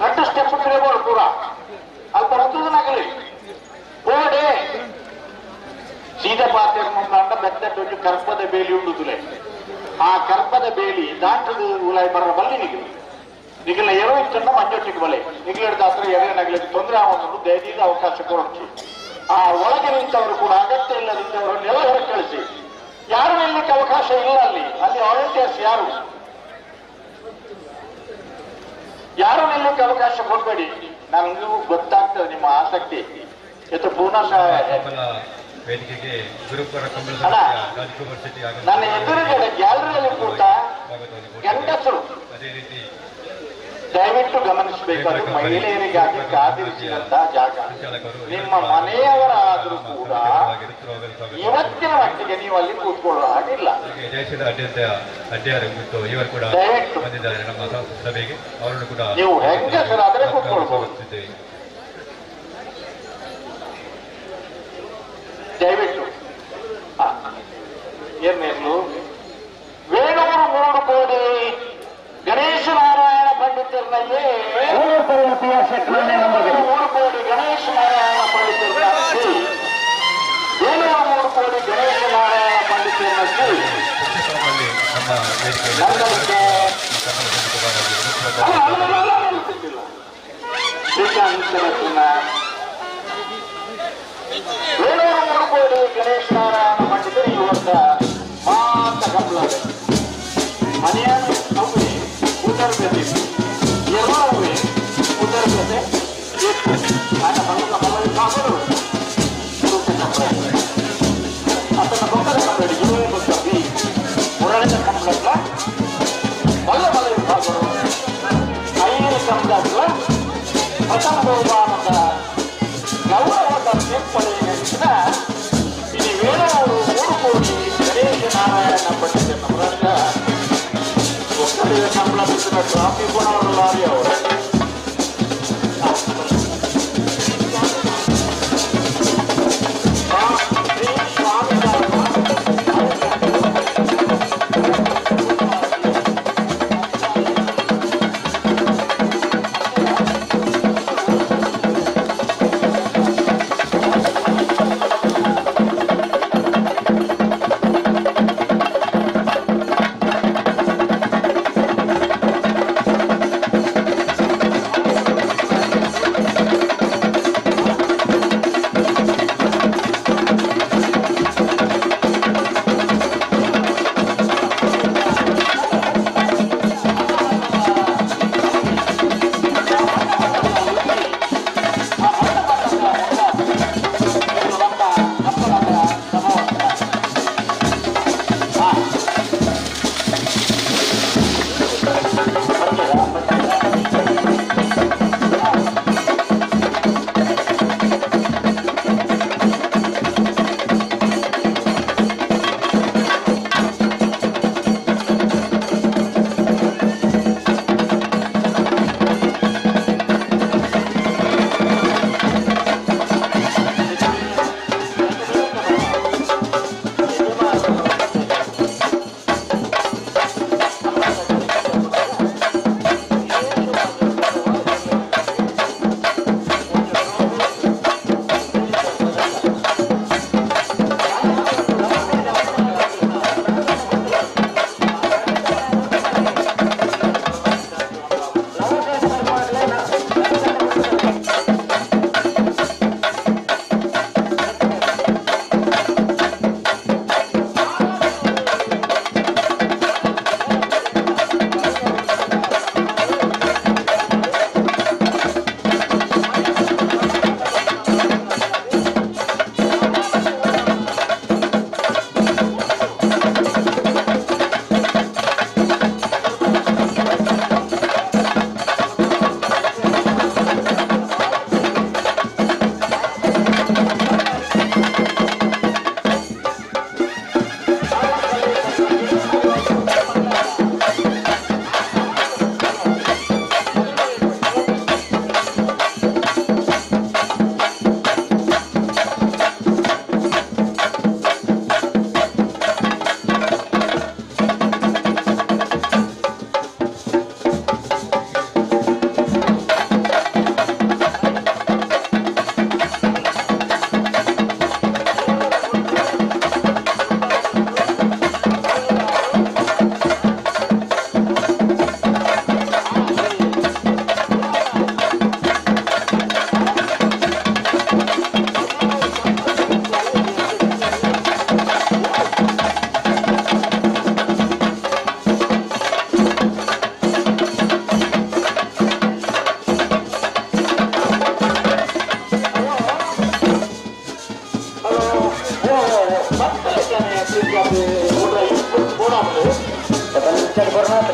రెండు ಸ್ಟೆಪ್ ತಿರಬಹುದು ಪೂರ ಅಲ್ಪ ಋತುನಾಗಲಿ ಓಡೆ ಸೀದಾ ಪಾತ್ರ ಬೆತ್ತಟ್ಟು ಕರ್ಪದ ಬೇಲಿ ಉಂಡುದುಲೆ ಆ ಕರ್ಪದ ಬೇಲಿ ದಾಟದು ಉಲಾಯಿ ಬರ ಬಲ್ಲಿ ನಿಗಲಿ ನಿಗಲ ಎರೋ ಇತ್ತನ್ನ ಮಂಜೊಟ್ಟಿಗೆ ಬಲೆ ನಿಗಲೆಡ್ದ ಹತ್ರ ಎರೆ ನಗಲಿಗೆ ತೊಂದರೆ ಆಗೋದು ದಯದೀದ ಅವಕಾಶ ಕೊಡೋಕೆ ಆ ಒಳಗೆ ನಿಂತವರು ಕೂಡ ಅಗತ್ಯ ಇಲ್ಲದಿದ್ದವರನ್ನೆಲ್ಲ ಹೊರಗೆ ಕಳಿಸಿ. ಯಾರು ನಿಲ್ಲಕ್ಕೆ ಅವಕಾಶ ಇಲ್ಲ ಅಲ್ಲಿ. ಅಲ್ಲಿ ವಾಲಂಟಿಯರ್ಸ್ ಯಾರು ಯಾರು ನಿಲ್ಲಕ್ಕೆ ಅವಕಾಶ ಕೊಡಬೇಡಿ. ನನಗೂ ಗೊತ್ತಾಗ್ತದೆ ನಿಮ್ಮ ಆಸಕ್ತಿ. ಇದು ಪೂರ್ಣ ವೇದಿಕೆಗೆ ಗುರುಪುರ ಕಂಬಳ ರಾಜ್ಕುಮಾರ್ ಶೆಟ್ಟಿ ನನ್ನ ಎದುರುಗಡೆ ಗ್ಯಾಲರಿಯಲ್ಲಿ ಕೂತ ಗಂಡಸರು ಅದೇ ರೀತಿ ದಯವಿಟ್ಟು ಗಮನಿಸಬೇಕು. ಅದು ಮಹಿಳೆಯರಿಗಾಗಿ ಕಾದಿರಿಸಿದಂತಹ ಜಾಗ. ನಿಮ್ಮ ಮನೆಯವರಾದರೂ ಕೂಡ ಇವತ್ತಿನ ಮಟ್ಟಿಗೆ ನೀವು ಅಲ್ಲಿ ಕೂತ್ಕೊಳ್ಳೋ ಹಾಗಿಲ್ಲ. ಜಯಶೀಲ ಅಡ್ಡಿಯಾರು ಮತ್ತು ಇವರು ಕೂಡ ಬಂದಿದ್ದಾರೆ ನಮ್ಮ ಸಭೆಗೆ. ಅವರನ್ನು ಕೂಡ ನೀವು ಹೆಂಗಸರಾದರೆ ಕೂತ್ಕೊಳ್ಬಹುದು. ದಯವಿಟ್ಟು ಏನೇನು ವೇಣೂರು 3 ಕೋಡಿ ಗಣೇಶ ನಾರಾಯಣ ಪಂಡಿತರನ್ನೇ 3 ಕೋಡಿ ಗಣೇಶ ನಾರಾಯಣ ಪಂಡಿತರನ್ನ ವೇಣೂರು 3 ಕೋಡಿ ಗಣೇಶ ನಾರಾಯಣ ಪಂಡಿತರನ್ನ ಶ್ರೀಕಾಂತ ವೇಣೂರು 3 ಕೋಡಿ ಗಣೇಶ ನಾರಾಯಣ ಪಂಡಿತರು ಈ ವರ್ಷ ಮಾತ ಕಂಬಳ ಮನೆಯ ಉತ್ತರ ಪ್ರದೇಶ ಎಲ್ಲವೇ ಉತ್ತರ ಪ್ರದೇಶ ಅತನ ಬೊಕ್ಕದ ಕಂಬಳಿ ಇವೇ ಬೊಕ್ಕ ಬಿ ಮುರಳಿದ ಕಂಬಳಗಳ ಮಲ್ಲ ಮಲ್ಲ ವಿಭಾಗಗಳು 5 ಕಂಬಳಗಳ ಪ್ರಥಮ ಬಹುಮಾನದ ಗೌರವದ ಸೇರ್ಪಡೆಯ ಇಲ್ಲಿ ವೇಣೂರು 3 ಕೋಡಿ ಗಣೇಶ ನಾರಾಯಣ ಪಂಡಿತ ಮುರಳಿದ ಸಂಬಳ ಟ್ರಾಫಿ ಕೂಡ ಲಾರಿ ಅವರು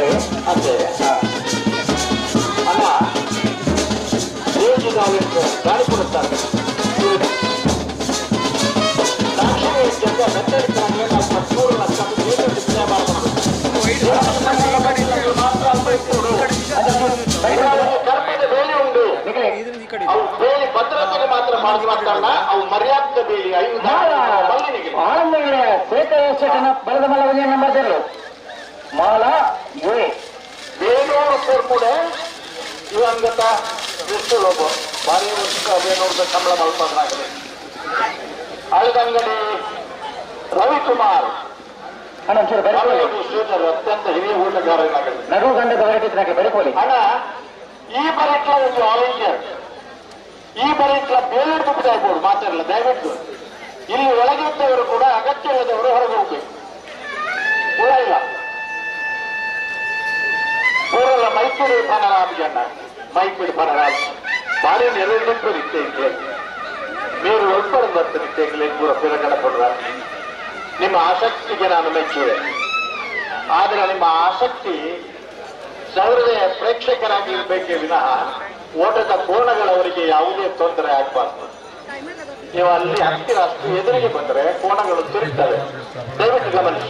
ರಾತ್ರಿ ಅದೇ ಅಣ್ಣ ಗಾಳಿ ಕೊಡುತ್ತಾರೆ ಕರ್ಮದ ಬೇಲಿ ಉಂಟು ಅವು ಬೇಲಿ ಭದ್ರತೆಗೆ ಮಾತ್ರ ಮಾಡುವಂತಲ್ಲ ಅವು ಮರ್ಯಾದ ಬೇಲಿ ಶೇಖರ ಬಲದ ಮಲವನ್ನೇ ನಂಬರ್ ಮಾಲ ಎ ಬೇನೂರು ಕೂಡ ಇವಂಗತ ಎಷ್ಟು ಲೋಭ ಭಾರಿ ವರ್ಷ ಬೇನೂರು ಸಂಬಳ ಮಲ್ಪಂದ್ರಾಗಲಿ ಅಳದಂಗಡಿ ರವಿಕುಮಾರ್ ಅತ್ಯಂತ ಹಿರಿಯ ಊಟಗಾರನಾಗಲಿ ನಡು ಗಂಡದ ಹೊರಟಿದ್ರಾಗೆ ಬರಿಕೋಲಿ ಅಣ್ಣ ಈ ಬರಿಟ್ಲ ಒಂದು ವಾಲಂಟಿಯರ್ ಈ ಬರಿಟ್ಲ ಬೇರೆ ಆಗ್ಬೋದು ಮಾತಾಡಲ್ಲ ದಯವಿಟ್ಟು ಇಲ್ಲಿ ಒಳಗಿದ್ದವರು ಕೂಡ ಅಗತ್ಯ ಇಲ್ಲದವರು ಹೊರಗೆ ಹೋಗ್ಬೇಕು ಕೂಡ ಇಲ್ಲ ಪೂರಲ್ಲ ಮೈಸೂರು ಫನರಾಬ್ಜಿ ಅಣ್ಣ ಮೈಸೂರು ಫನರಾಬ್ ಭಾರಿ ನೆರವಿಟ್ಟು ಇತ್ತೆ మీరు ಒಪ್ಪడం ಬರ್ತದೆ ಕೂಡ ಪಿರಗಣಪಡ್ರ ನಿಮ್ಮ ಆಸಕ್ತಿಗೆ ನಾನು ಮೆಚ್ಚುವೆ. ಆದರೆ ನಿಮ್ಮ ಆಸಕ್ತಿ ಸಹೃದಯ ಪ್ರೇಕ್ಷಕರಾಗಿರ್ಬೇಕೇ ವಿನಃ ಓಟದ ಕೋಣಗಳವರಿಗೆ ಯಾವುದೇ ತೊಂದರೆ ಆಗಬಾರ್ದು. ನೀವು ಅಲ್ಲಿ ಹತ್ತಿರ ಅಷ್ಟು ಎದುರಿಗೆ ಬಂದರೆ ಕೋಣಗಳು ತುರಿತವೆ. ದಯವಿಟ್ಟು ಗಮನಿಸಿ.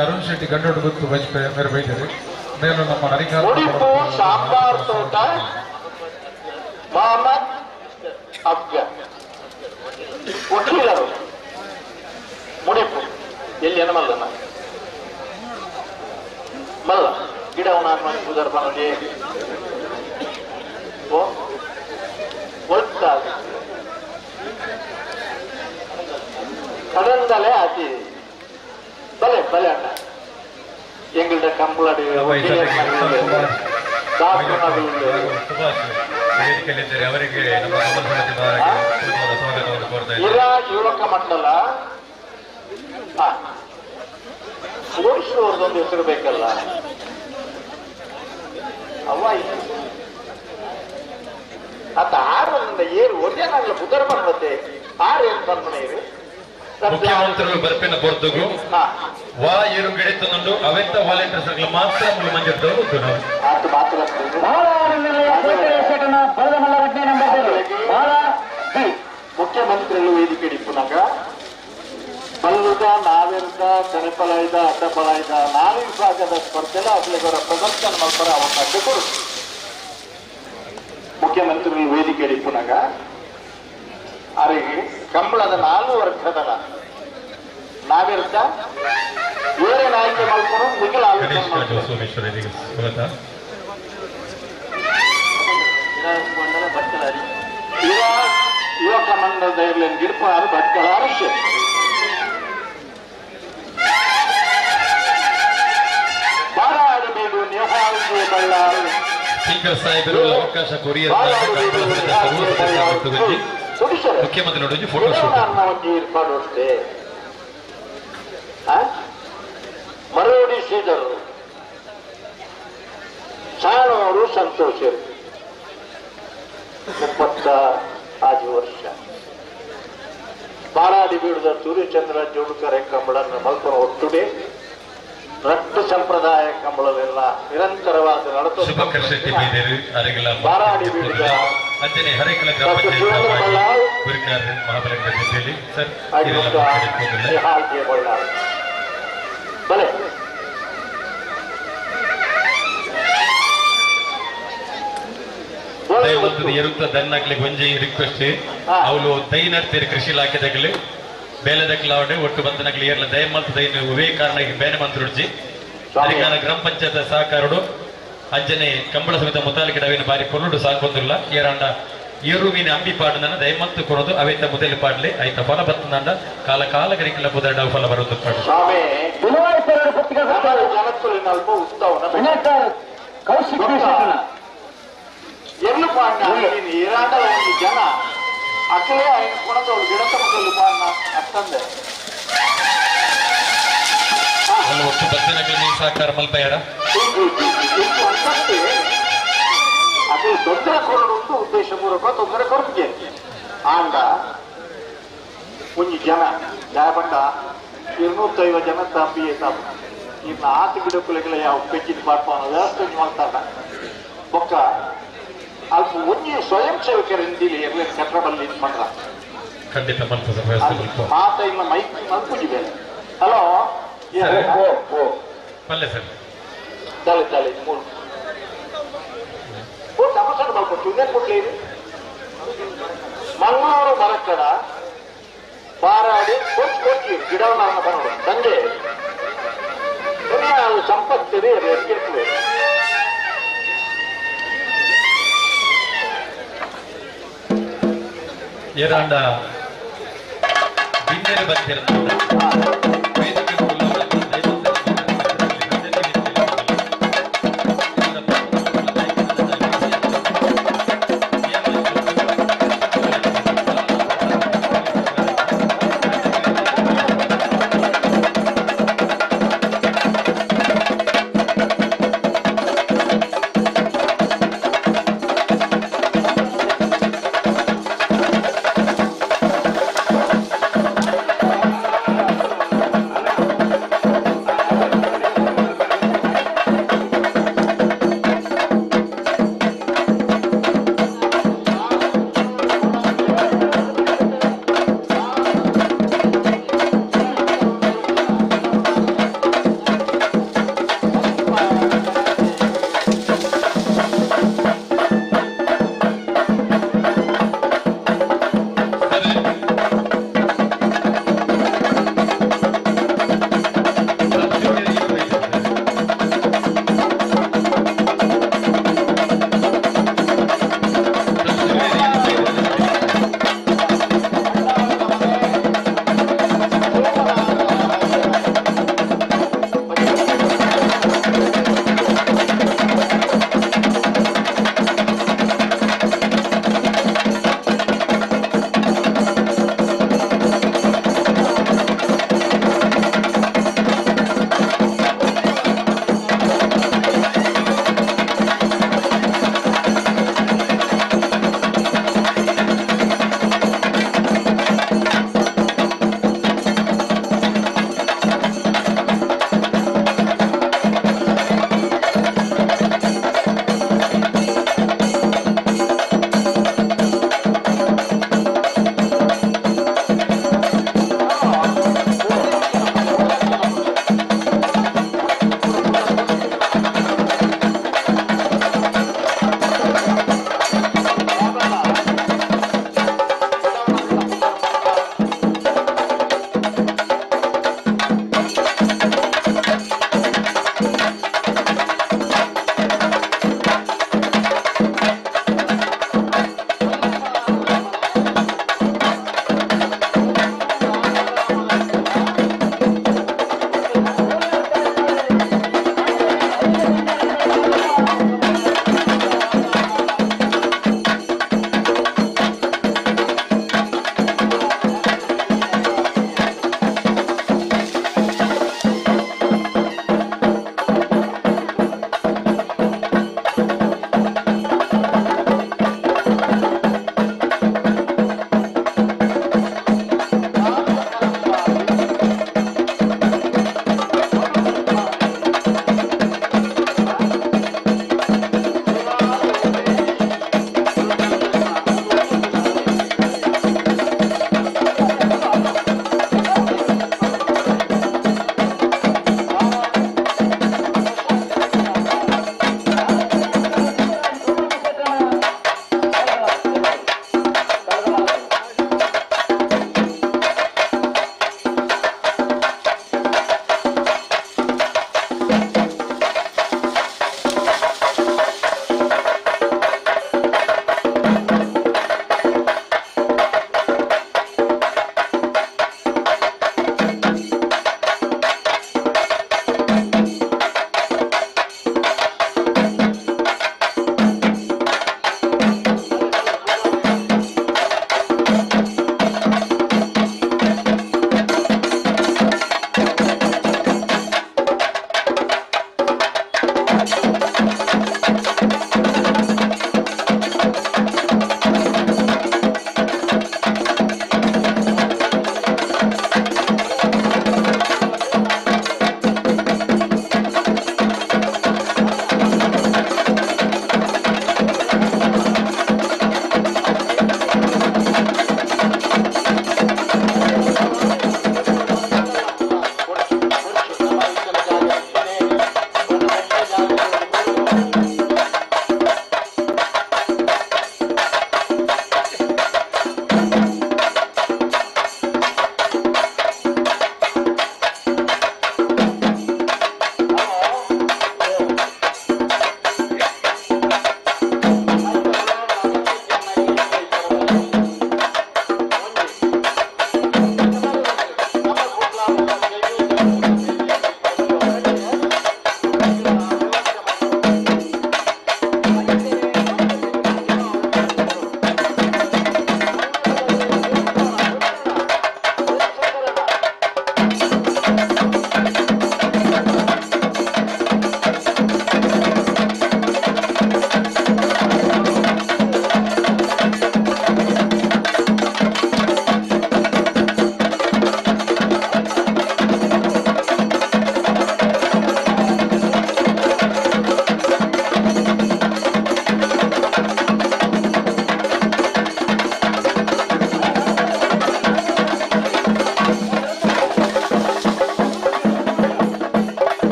ಅರುಣ್ ಶೆಟ್ಟಿ ಗಂಡೋಡು ಗೊತ್ತು ಬಜ್ಪೆ ಮೇರೆ ಬೈದರು ಮೇಲೂ ನಮ್ಮ ನರಿಂಗಾನ ಮುಡಿಪು ಸಾಂಬಾರ್ ತೋಟ ಮೊಹಮ್ಮದ್ ಅಫ್ಜಲ್ ವಕೀಲರು ಮುಡಿಪು ಎಲ್ಲಿ ಮಲ್ಲನ ಮಲ್ಲ ಗಿಡ ಪೂಜಾರ್ ಪನಡಿ ಓ ಒಳ್ತ ಕಡಂದಲೇ ಅತಿ ಬಲೆ ಬಲೆ ಅಣ್ಣ ಎಂಗಳ್ದ ಕಂಬಳಡಿ ವೇದಿಕೆಯಲ್ಲಿದ್ದಾರೆ ಅವರಿಗೆ ನಮ್ಮ ಕಮಲ ಸಮಿತಿ ಸ್ವಾಗತವನ್ನು ಕೋರ್ತಾ ಇದ್ದಾರೆ. ಇರಾ ಯುವಕ ಮಂಡಲ ಓಡಿಸುವವರದೊಂದು ಹೆಸರು ಬೇಕಲ್ಲ ಅವ್ವ ಅತ್ತ ಆರರಿಂದ ಏರು ಒಂದೇ ನಾಗಲ ಬುಧರ ಬಂದ್ಮತ್ತೆ ಆರು ಏನು ಬಂದ್ಮನೆ ಇರು ಮುಖ್ಯಮಂತ್ರಿಗಳು ಬರ್ಪಿನ ಪೊರ್ತುಗು ವಾ ಏರು ಗಿಡಿತನುಂಡು ಅವೆತ್ತ ವಾಲಂಟಿಯರ್ಸ್ ಮಾತ್ರ ಮೂಲ ಮಂಜೂರು ಮುಖ್ಯಮಂತ್ರಿಗಳು ವೇದಿಕೆ ಇಪ್ಪುನಾಗ ಬಲ್ಲುದ ನಾವೆರ್ದ ಕಣಪಲಾಯ್ದ ಅಡ್ಡಪಲಾಯ್ದ ನಾಲ್ಕು ವಿಭಾಗದ ಸ್ಪರ್ಧೆಲ ಅಗ್ಲಿಗರ ಪ್ರದರ್ಶನ ಮಲ್ಪರ ಅವಕಾಶ ಕೊಡು. ಮುಖ್ಯಮಂತ್ರಿಗಳು ವೇದಿಕೆ ಇಪ್ಪುನಾಗ ಅರಿಗೆ ಕಂಬಳದ ನಾಲ್ಕು ವರ್ಗದ ನಾವಿರ್ದ ಬೇರೆ ನಾಯಕ ಮಲ್ಪರು ಮಿಗಿಲ ಆಲೋಚನೆ ಗಣೇಶ್ ಸೋಮೇಶ್ವರ ಸ್ವಾಗತ. ಯುವಕ ಮಂಡಲದ ಇರಲಿ ಗಿಡ್ಪಾರು ಭಟ್ಕಳ ಹರ್ಷ ಬಾರಾಡಬೇಡು ನೇಹಾಲ್ಗೆ ಬಳ್ಳಾರು ಸ್ಪೀಕರ್ ಸಾಹೇಬರು ಅವಕಾಶ ಕೊರಿಯರ್ ಮುಖ್ಯಮಂತ್ರಿ ಫೋಟೋ ಶೂಟ್ ಏರ್ಪಾಡು ಮರೋಡಿ ಶ್ರೀಧರರು ಸಾಣವರು ಸಂತೋಷರು 35 ವರ್ಷ ಬಾರಾಡಿ ಬೀಡದ ಸೂರ್ಯಚಂದ್ರ ಜೋಡುಕರೆ ಕಂಬಳನ್ನು ಮಲ್ಪನ ಒಟ್ಟುಡೆ ರಟ್ಟು ಸಂಪ್ರದಾಯ ಕಂಬಳವೆಲ್ಲ ನಿರಂತರವಾದ ನಡೆದ ಶುಭಕರ್ ಶೆಟ್ಟಿ ಬೈದೇರು ಅರೆಗಲ ಬಾರಾಡಿ ಬೀಡದ ಅಂಜನೆ ಹರೇಕಲ ಗ್ರಾಮ ಪಂಚಾಯತ್ ಗುರಿಕಾರ್ ಮಹಾಬಲಂಗ ಜಿಲ್ಲೆಯಲ್ಲಿ ಸರ್ ಬಲೆ ಎರುತ್ತ ದನ್ನಾಕ್ಲಿಗೆ ಒಂಜಿ ರಿಕ್ವೆಸ್ಟ್ ಅವಳು ದೈ ನಡ್ತೀರಿ ಕೃಷಿ ಇಲಾಖೆದಾಗಲಿ ಬೇಲೆ ದಕ್ಕಲಾವಡೆ ಒಟ್ಟು ಬಂದನಗ್ಲಿ ಏರ್ಲ ದಯಮಲ್ತ ದೈನ ಉವೇ ಕಾರಣ ಬೇನೆ ಮಂತ್ರುಡ್ಜಿ ಅಧಿಕಾರ ಗ್ರಾಮ ಪಂಚಾಯತ್ ಸಹಕಾರಡು ಅಂಜನೆ ಕಂಬಳ ಸಮಿತ ಮುತಾಲಿಕೆ ಡವಿನ ಬಾರಿ ಕೊಲ್ಲುಡು ಸಾಕೊಂದಿಲ್ಲ ಏರಾಂಡ ಏರುವಿನ ಅಂಬಿ ಪಾಡುನ ದಯಮಂತು ಕೊಡೋದು ಅವೇತ ಮೊದಲು ಪಾಡ್ಲಿ ಐತ ಫಲ ಬತ್ತಂದ ಕಾಲ ಕಾಲ ಗರಿಕಲ ಬುದಡ ಫಲ ಬರುವುದು ಪಾಡು ಎಲ್ಲು ಪಾಡ್ನ ಏರಾಂಡ ಒಂದು ಜನ ಅಕ್ಕಲೇ ఆయన ಕೊಡದವಳು ಗಿಡತ ಮೊದಲು ಪಾಡ್ನ ಅತ್ತಂದೆ ಒಟ್ಟು ಬತ್ತಿನಗಳು ಸಹಕಾರ ಮಲ್ಪಯಾರ ಅದು ತೊಂದರೆ ಕೊರಡು ಅಂತ ಉದ್ದೇಶಪೂರ್ವಕ ತೊಂದರೆ ಕೊರಪಿಗೆ ಆಂಡ ಒಂಜಿ ಜನ ಜಾಯಪಂಡ 250 ಜನ ತಂಬಿ ತಾಪು ಇನ್ನು ಆತ ಗಿಡಕ್ಕುಲೆಗಳ ಯಾವ ಪೆಜ್ಜಿನ ಪಾಡ್ಪಾನ ವ್ಯವಸ್ಥೆ ಮಾಡ್ತಾರ. ಬೊಕ್ಕ ಅಲ್ಪ ಒಂಜಿ ಸ್ವಯಂ ಸೇವಕರ ಹಿಂದಿಲಿ ಎರ್ಲೆ ಕಟ್ಟಡಲ್ಲಿ ಇದು ಮಾಡ್ರ. ಖಂಡಿತ ಮನ್ಪು ಸರ್, ವ್ಯವಸ್ಥೆ ಮಲ್ಪ. ಮಾತ ಇಲ್ಲ ಮೈಕ್ ಮಲ್ಪುಜಿ ಬೇರೆ. ಹಲೋ. ಓ ಓ ಪಲ್ಲೆ ಸರ್. ಚಾಲೆ ಚಾಲೆ ಮೂರು ಓ ತಮಸನ ಮಲ್ಪ ಚುಂದೆ ಕೊಡ್ಲಿ. ಮಂಗಳೂರು ಮರಕ್ಕಡ ಬಾರಾಡಿ ಕೊಚ್ಚ ಕೊಚ್ಚಿ ಗಿಡವನ್ನ ಬರೋದು ಸಂಜೆ ಸಂಪತ್ತಿದೆ ಎತ್ತಿರ್ತದೆ. ಏರಾಂಡ ಬಿಂದೆರೆ ಬತ್ತಿರ.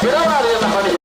ಗಿಡವಾರಿಯನ್ನು ಪಡಿ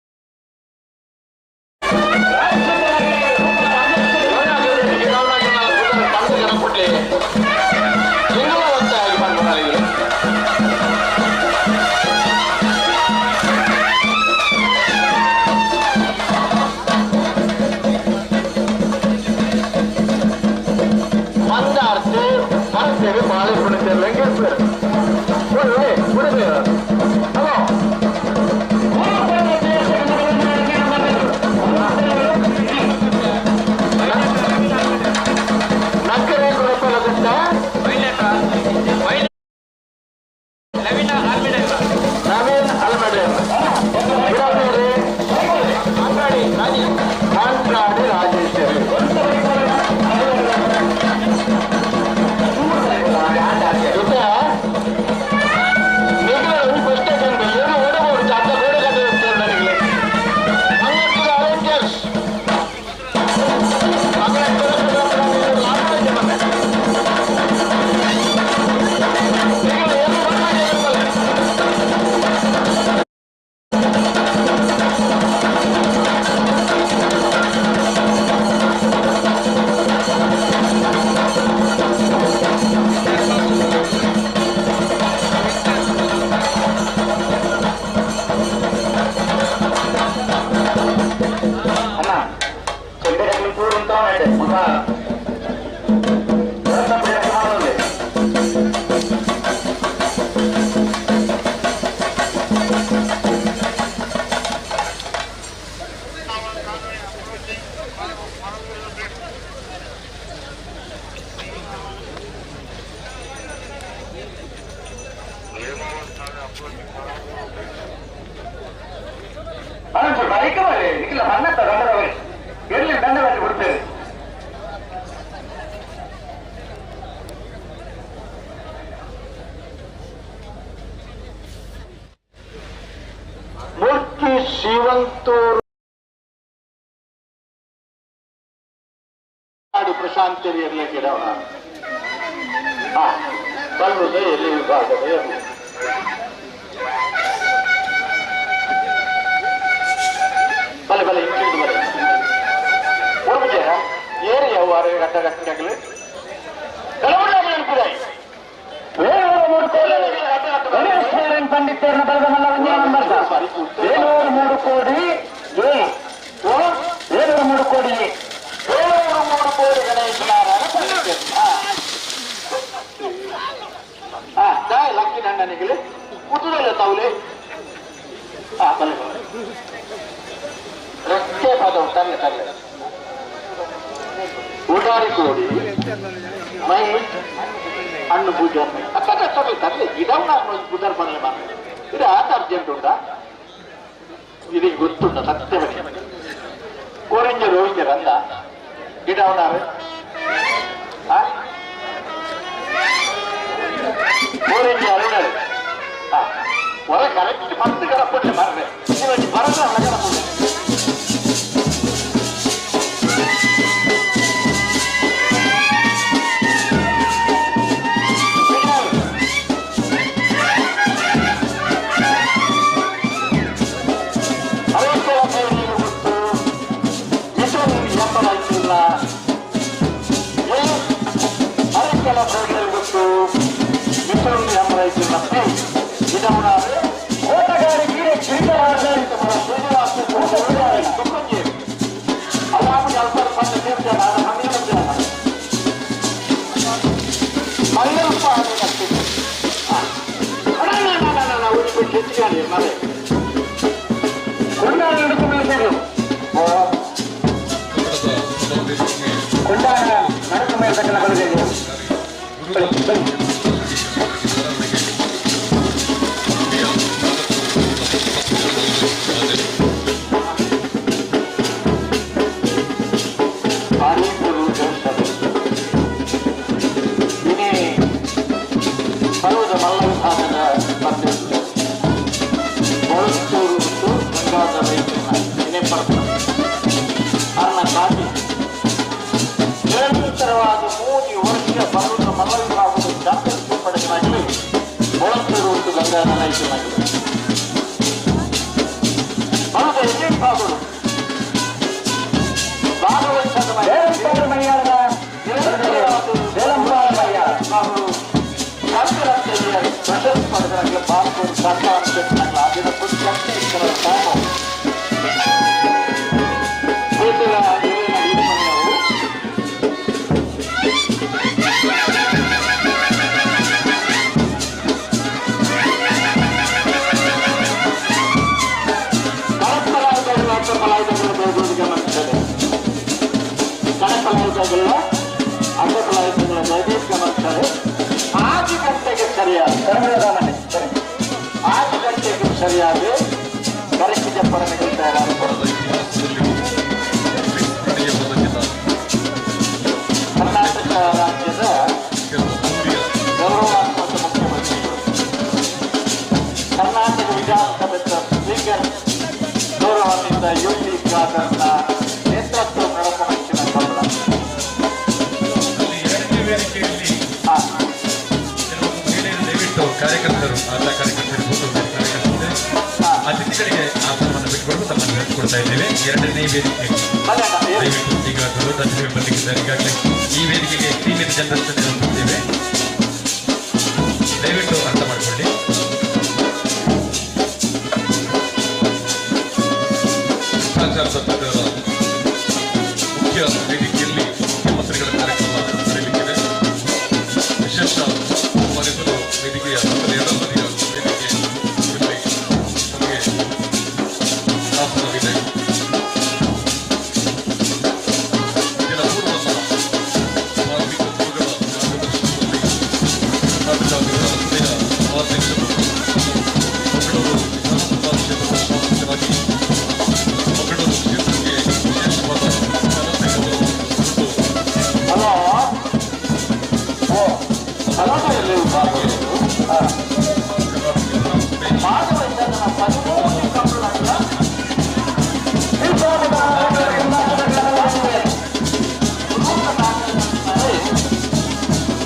ಸರಿಯಾಗಿ ಕರೆಕ್ಟ್ ಜಪ್ಪರನ್ನು ಕರ್ನಾಟಕ ರಾಜ್ಯದ ಗೌರವಾತ್ಮಕ ಮುಖ್ಯಮಂತ್ರಿಗಳು, ಕರ್ನಾಟಕ ವಿಧಾನಸಭೆಯ ಸ್ಪೀಕರ್ ಗೌರವಾನ್ವಿತ ಯು ಟಿ ಖಾದರ್ನ ನೇತೃತ್ವ ನಡಪಡಿಸಿದ ಕಂಬಳ. ದಯವಿಟ್ಟು ಕಾರ್ಯಕರ್ತರು, ಆಶಾ ಕಾರ್ಯಕರ್ತರು, ಅತಿಥಿಗಳಿಗೆ ಆಸನವನ್ನು ಬಿಟ್ಟುಕೊಂಡು ತಮ್ಮನ್ನು ಹೇಳ್ಕೊಡ್ತಾ ಇದ್ದೇವೆ. ಎರಡನೇ ವೇದಿಕೆ ದಯವಿಟ್ಟು ಈಗ ದೊಡ್ಡ ಅತಿಥಿಗಳು ಬಂದಿದ್ದಾರೆ. ಈಗಾಗಲೇ ಈ ವೇದಿಕೆಗೆ ಸೀಮಿತ ಜನರನ್ನು ಹೊಂದಿದ್ದೇವೆ. ದಯವಿಟ್ಟು ಅರ್ಥ ಮಾಡಿಕೊಳ್ಳಿ. ಭ್ರಷ್ಟಾಚಾರ ಸತ್ಯಾಗ್ರಹದ ಮುಖ್ಯ ವೇದಿಕೆಯಲ್ಲಿ ಮುಖ್ಯಮಂತ್ರಿಗಳ ಕಾರ್ಯಕ್ರಮ ನಡೆಯಲಿಕ್ಕಿದೆ. ವಿಶೇಷ ಸನ್ಮಾನಿಸಲು ವೇದಿಕೆಯ ಎಡಬದಿಯ ವೇದಿಕೆಯಲ್ಲಿ ನಮಗೆ ಆಸನವಿದೆ. ಇದರ ಪೂರ್ವದ ಧಾರ್ಮಿಕ ಗುರುಗಳ ಮಾರ್ಗದರ್ಶನದಲ್ಲಿ ಕರ್ನಾಟಕ ವಿಧಾನಸಭೆಯ ಸಭಾಧ್ಯಕ್ಷರು, ಮಂಗಳೂರು ವಿಧಾನಸಭಾ ಕ್ಷೇತ್ರದ ಶಾಸಕರಾಗಿ ಮಂಗಳೂರು ಕ್ಷೇತ್ರಕ್ಕೆ ವಿಶೇಷವಾದ ಘನತೆ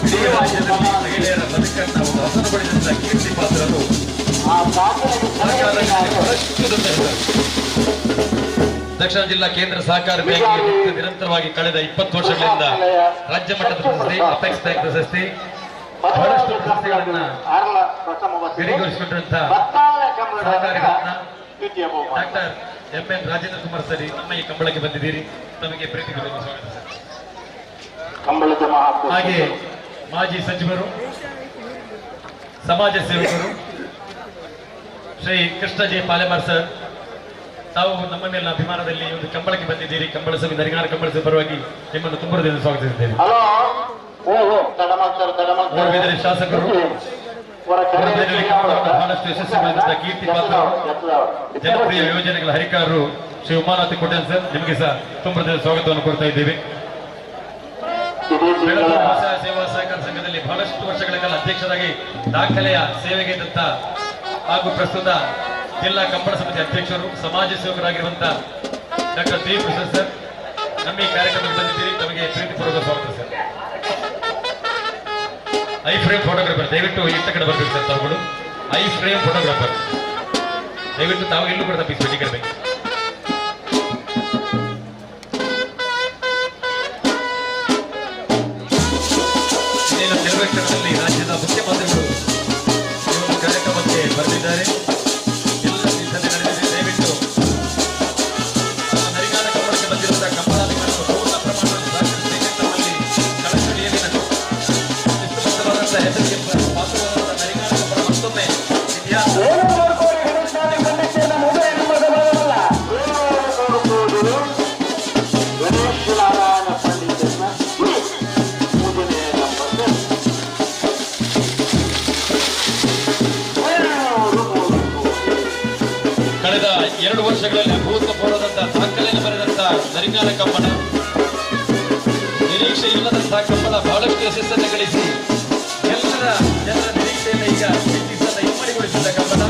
ಇಡೀ ರಾಜ್ಯದಲ್ಲಿ ಮಹಿಳೆಯರ ಬದುಕನ್ನು ಒಂದು ಹಸನುಗೊಳಿಸಿದ ಕೀರ್ತಿ ಪಾತ್ರರು ಸರ್ಕಾರಕ್ಕೆ ಬಹಳಷ್ಟು ದೊಡ್ಡ ಹೆಸರು. ದಕ್ಷಿಣ ಜಿಲ್ಲಾ ಕೇಂದ್ರ ಸಹಕಾರ ಬ್ಯಾಂಕ್ ನಿರಂತರವಾಗಿ ಕಳೆದ 20 ವರ್ಷಗಳಿಂದ ರಾಜ್ಯ ಮಟ್ಟದ ಪ್ರಶಸ್ತಿ, ಅಪೆಕ್ಸ್ ಬ್ಯಾಂಕ್ ಪ್ರಶಸ್ತಿ, ಬಹಳಷ್ಟು ಪ್ರಶಸ್ತಿಗಳನ್ನ ಗರಿಗೊಳಿಸಿಕೊಂಡಿರುವಂತಹ ಸಹಕಾರಿ ರತ್ನ doctor M N Rajendra Kumar sir ನಮ್ಮ ಈ ಕಂಬಳಕ್ಕೆ ಬಂದಿದ್ದೀರಿ. ತಮಗೆ ಪ್ರೀತಿಪೂರ್ವಕ ಸ್ವಾಗತ ಸರ್. ಕಂಬಳದ ಮಹಾಪುರುಷ ಹಾಗೆ ಮಾಜಿ ಸಚಿವರು, ಸಮಾಜ ಸೇವಕರು ಶ್ರೀ ಕೃಷ್ಣ ಜೆ ಪಾಲೆಮಾರ್ ಸರ್, ತಾವು ನಮ್ಮ ಮೇಲಿನ ಅಭಿಮಾನದಲ್ಲಿ ಈ ಒಂದು ಕಂಬಳಕ್ಕೆ ಬಂದಿದ್ದೀರಿ. ಕಂಬಳ ಸಭೆ, ನರಿಗಾರ ಕಂಬಳ ಸಭೆ ಪರವಾಗಿ ನಿಮ್ಮನ್ನು ತುಂಬ ಹೃದಯದಿಂದ ಸ್ವಾಗತಿಸಿದ್ದೇವೆ. ಮೂಡುಬಿದಿರೆ ಶಾಸಕರು, ಮೂಡುಬಿದಿರೆಯಲ್ಲಿ ಕಂಬಳವನ್ನು ಬಹಳಷ್ಟು ಯಶಸ್ವಿಗೊಳಿಸಿದ ಕೀರ್ತಿ ಪಾತ್ರರು, ಜನಪ್ರಿಯ ಯೋಜನೆಗಳ ಹರಿಕಾರರು ಶ್ರೀ ಉಮಾನಾಥ್ ಕೋಟ್ಯಾನ್ ಸರ್, ನಿಮಗೆ ಸಹ ತುಂಬ ಹೃದಯದ ಸ್ವಾಗತವನ್ನು ಕೊಡ್ತಾ ಇದ್ದೇವೆ. ಬೆಳಗಾವಿ ವ್ಯವಸಾಯ ಸೇವಾ ಸಹಕಾರ ಸಂಘದಲ್ಲಿ ಬಹಳಷ್ಟು ವರ್ಷಗಳ ಕಾಲ ಅಧ್ಯಕ್ಷರಾಗಿ ದಾಖಲೆಯ ಸೇವೆಗೆ ಇದ್ದಂತ ಹಾಗೂ ಪ್ರಸ್ತುತ ಜಿಲ್ಲಾ ಕಂಬಳ ಸಮಿತಿ ಅಧ್ಯಕ್ಷರು, ಸಮಾಜ ಸೇವಕರಾಗಿರುವಂತಹ ಡಾಕ್ಟರ್ ಡಿ ಪ್ರಸಾದ್ ಸರ್ ನಮ್ಮ ಈ ಕಾರ್ಯಕ್ರಮಕ್ಕೆ ಬಂದಿದ್ದೀರಿ. ತಮಗೆ ಪ್ರೀತಿಪೂರ್ವಕ ಸ್ವಾಗತ ಸರ್. I frame photographer ದಯವಿಟ್ಟು ಇತ್ತ ಕಡೆ ಬರ್ಬೇಕು ಸರ್. ತಾವುಗಳು I frame photographer ದಯವಿಟ್ಟು ತಾವು ಎಲ್ಲೂ ಕೂಡ ತಪ್ಪಿಸಬೇಕು, ಈ ಕಡೆ ಬೇಕು. ಇನ್ನೇನು ಕೆಲವೇ ಕ್ಷಣದಲ್ಲಿ ರಾಜ್ಯದ ಮುಖ್ಯಮಂತ್ರಿಗಳು ಈ ಒಂದು ಕಾರ್ಯಕ್ರಮಕ್ಕೆ ಬರಲಿದ್ದಾರೆ. ಎಲ್ಲ ಸಿದ್ಧತೆ ನಡೆದಿದೆ. ದಯವಿಟ್ಟು ನಮ್ಮ ನರಿಗಾನ ಕಂಬಳಕ್ಕೆ ಬಂದಿರುವಂತಹ ಕಂಬಳಾಭಿಮಾನಿಗಳು ಪೂರ್ಣ ಪ್ರಮಾಣದಲ್ಲಿ ಸಹಕರಿಸಬೇಕು. ತಮ್ಮಲ್ಲಿ ಕಳಕಳಿಯ ವಿನಂತಿ. ಶಿಸ್ತುಬದ್ಧವಾದಂತಹ ಹೆಸರಿಗೆ ಪಾತ್ರವಾದಂತಹ ನರಿಗಾನ ಕಂಬಳ ಮತ್ತೊಮ್ಮೆ ಇತಿಹಾಸ ಗಣೇಶನಾರಾಯಣ ಪಂಡಿತನ ಪೂಜನೆಯ ನಂಬರ್ ಕಳೆದ 2 ವರ್ಷಗಳಲ್ಲಿ ಅಭೂತಪೂರ್ವದಂತಹ ದಾಖಲೆಯನ್ನು ಬರೆದಂತಹ ನರಿಗಾನ ಕಂಬಳ, ನಿರೀಕ್ಷೆ ಇಲ್ಲದಂತಹ ಕಂಬಳ ಬಹಳಷ್ಟು ಯಶಸ್ಸನ್ನು ಗಳಿಸಿ ಎಲ್ಲರ ಜನರ ನಿರೀಕ್ಷೆಯನ್ನು ಈಗ ಹೆಚ್ಚಿಸದ ಇಮ್ಮಡಿಗೊಳಿಸಿದ ಕಂಬಳ.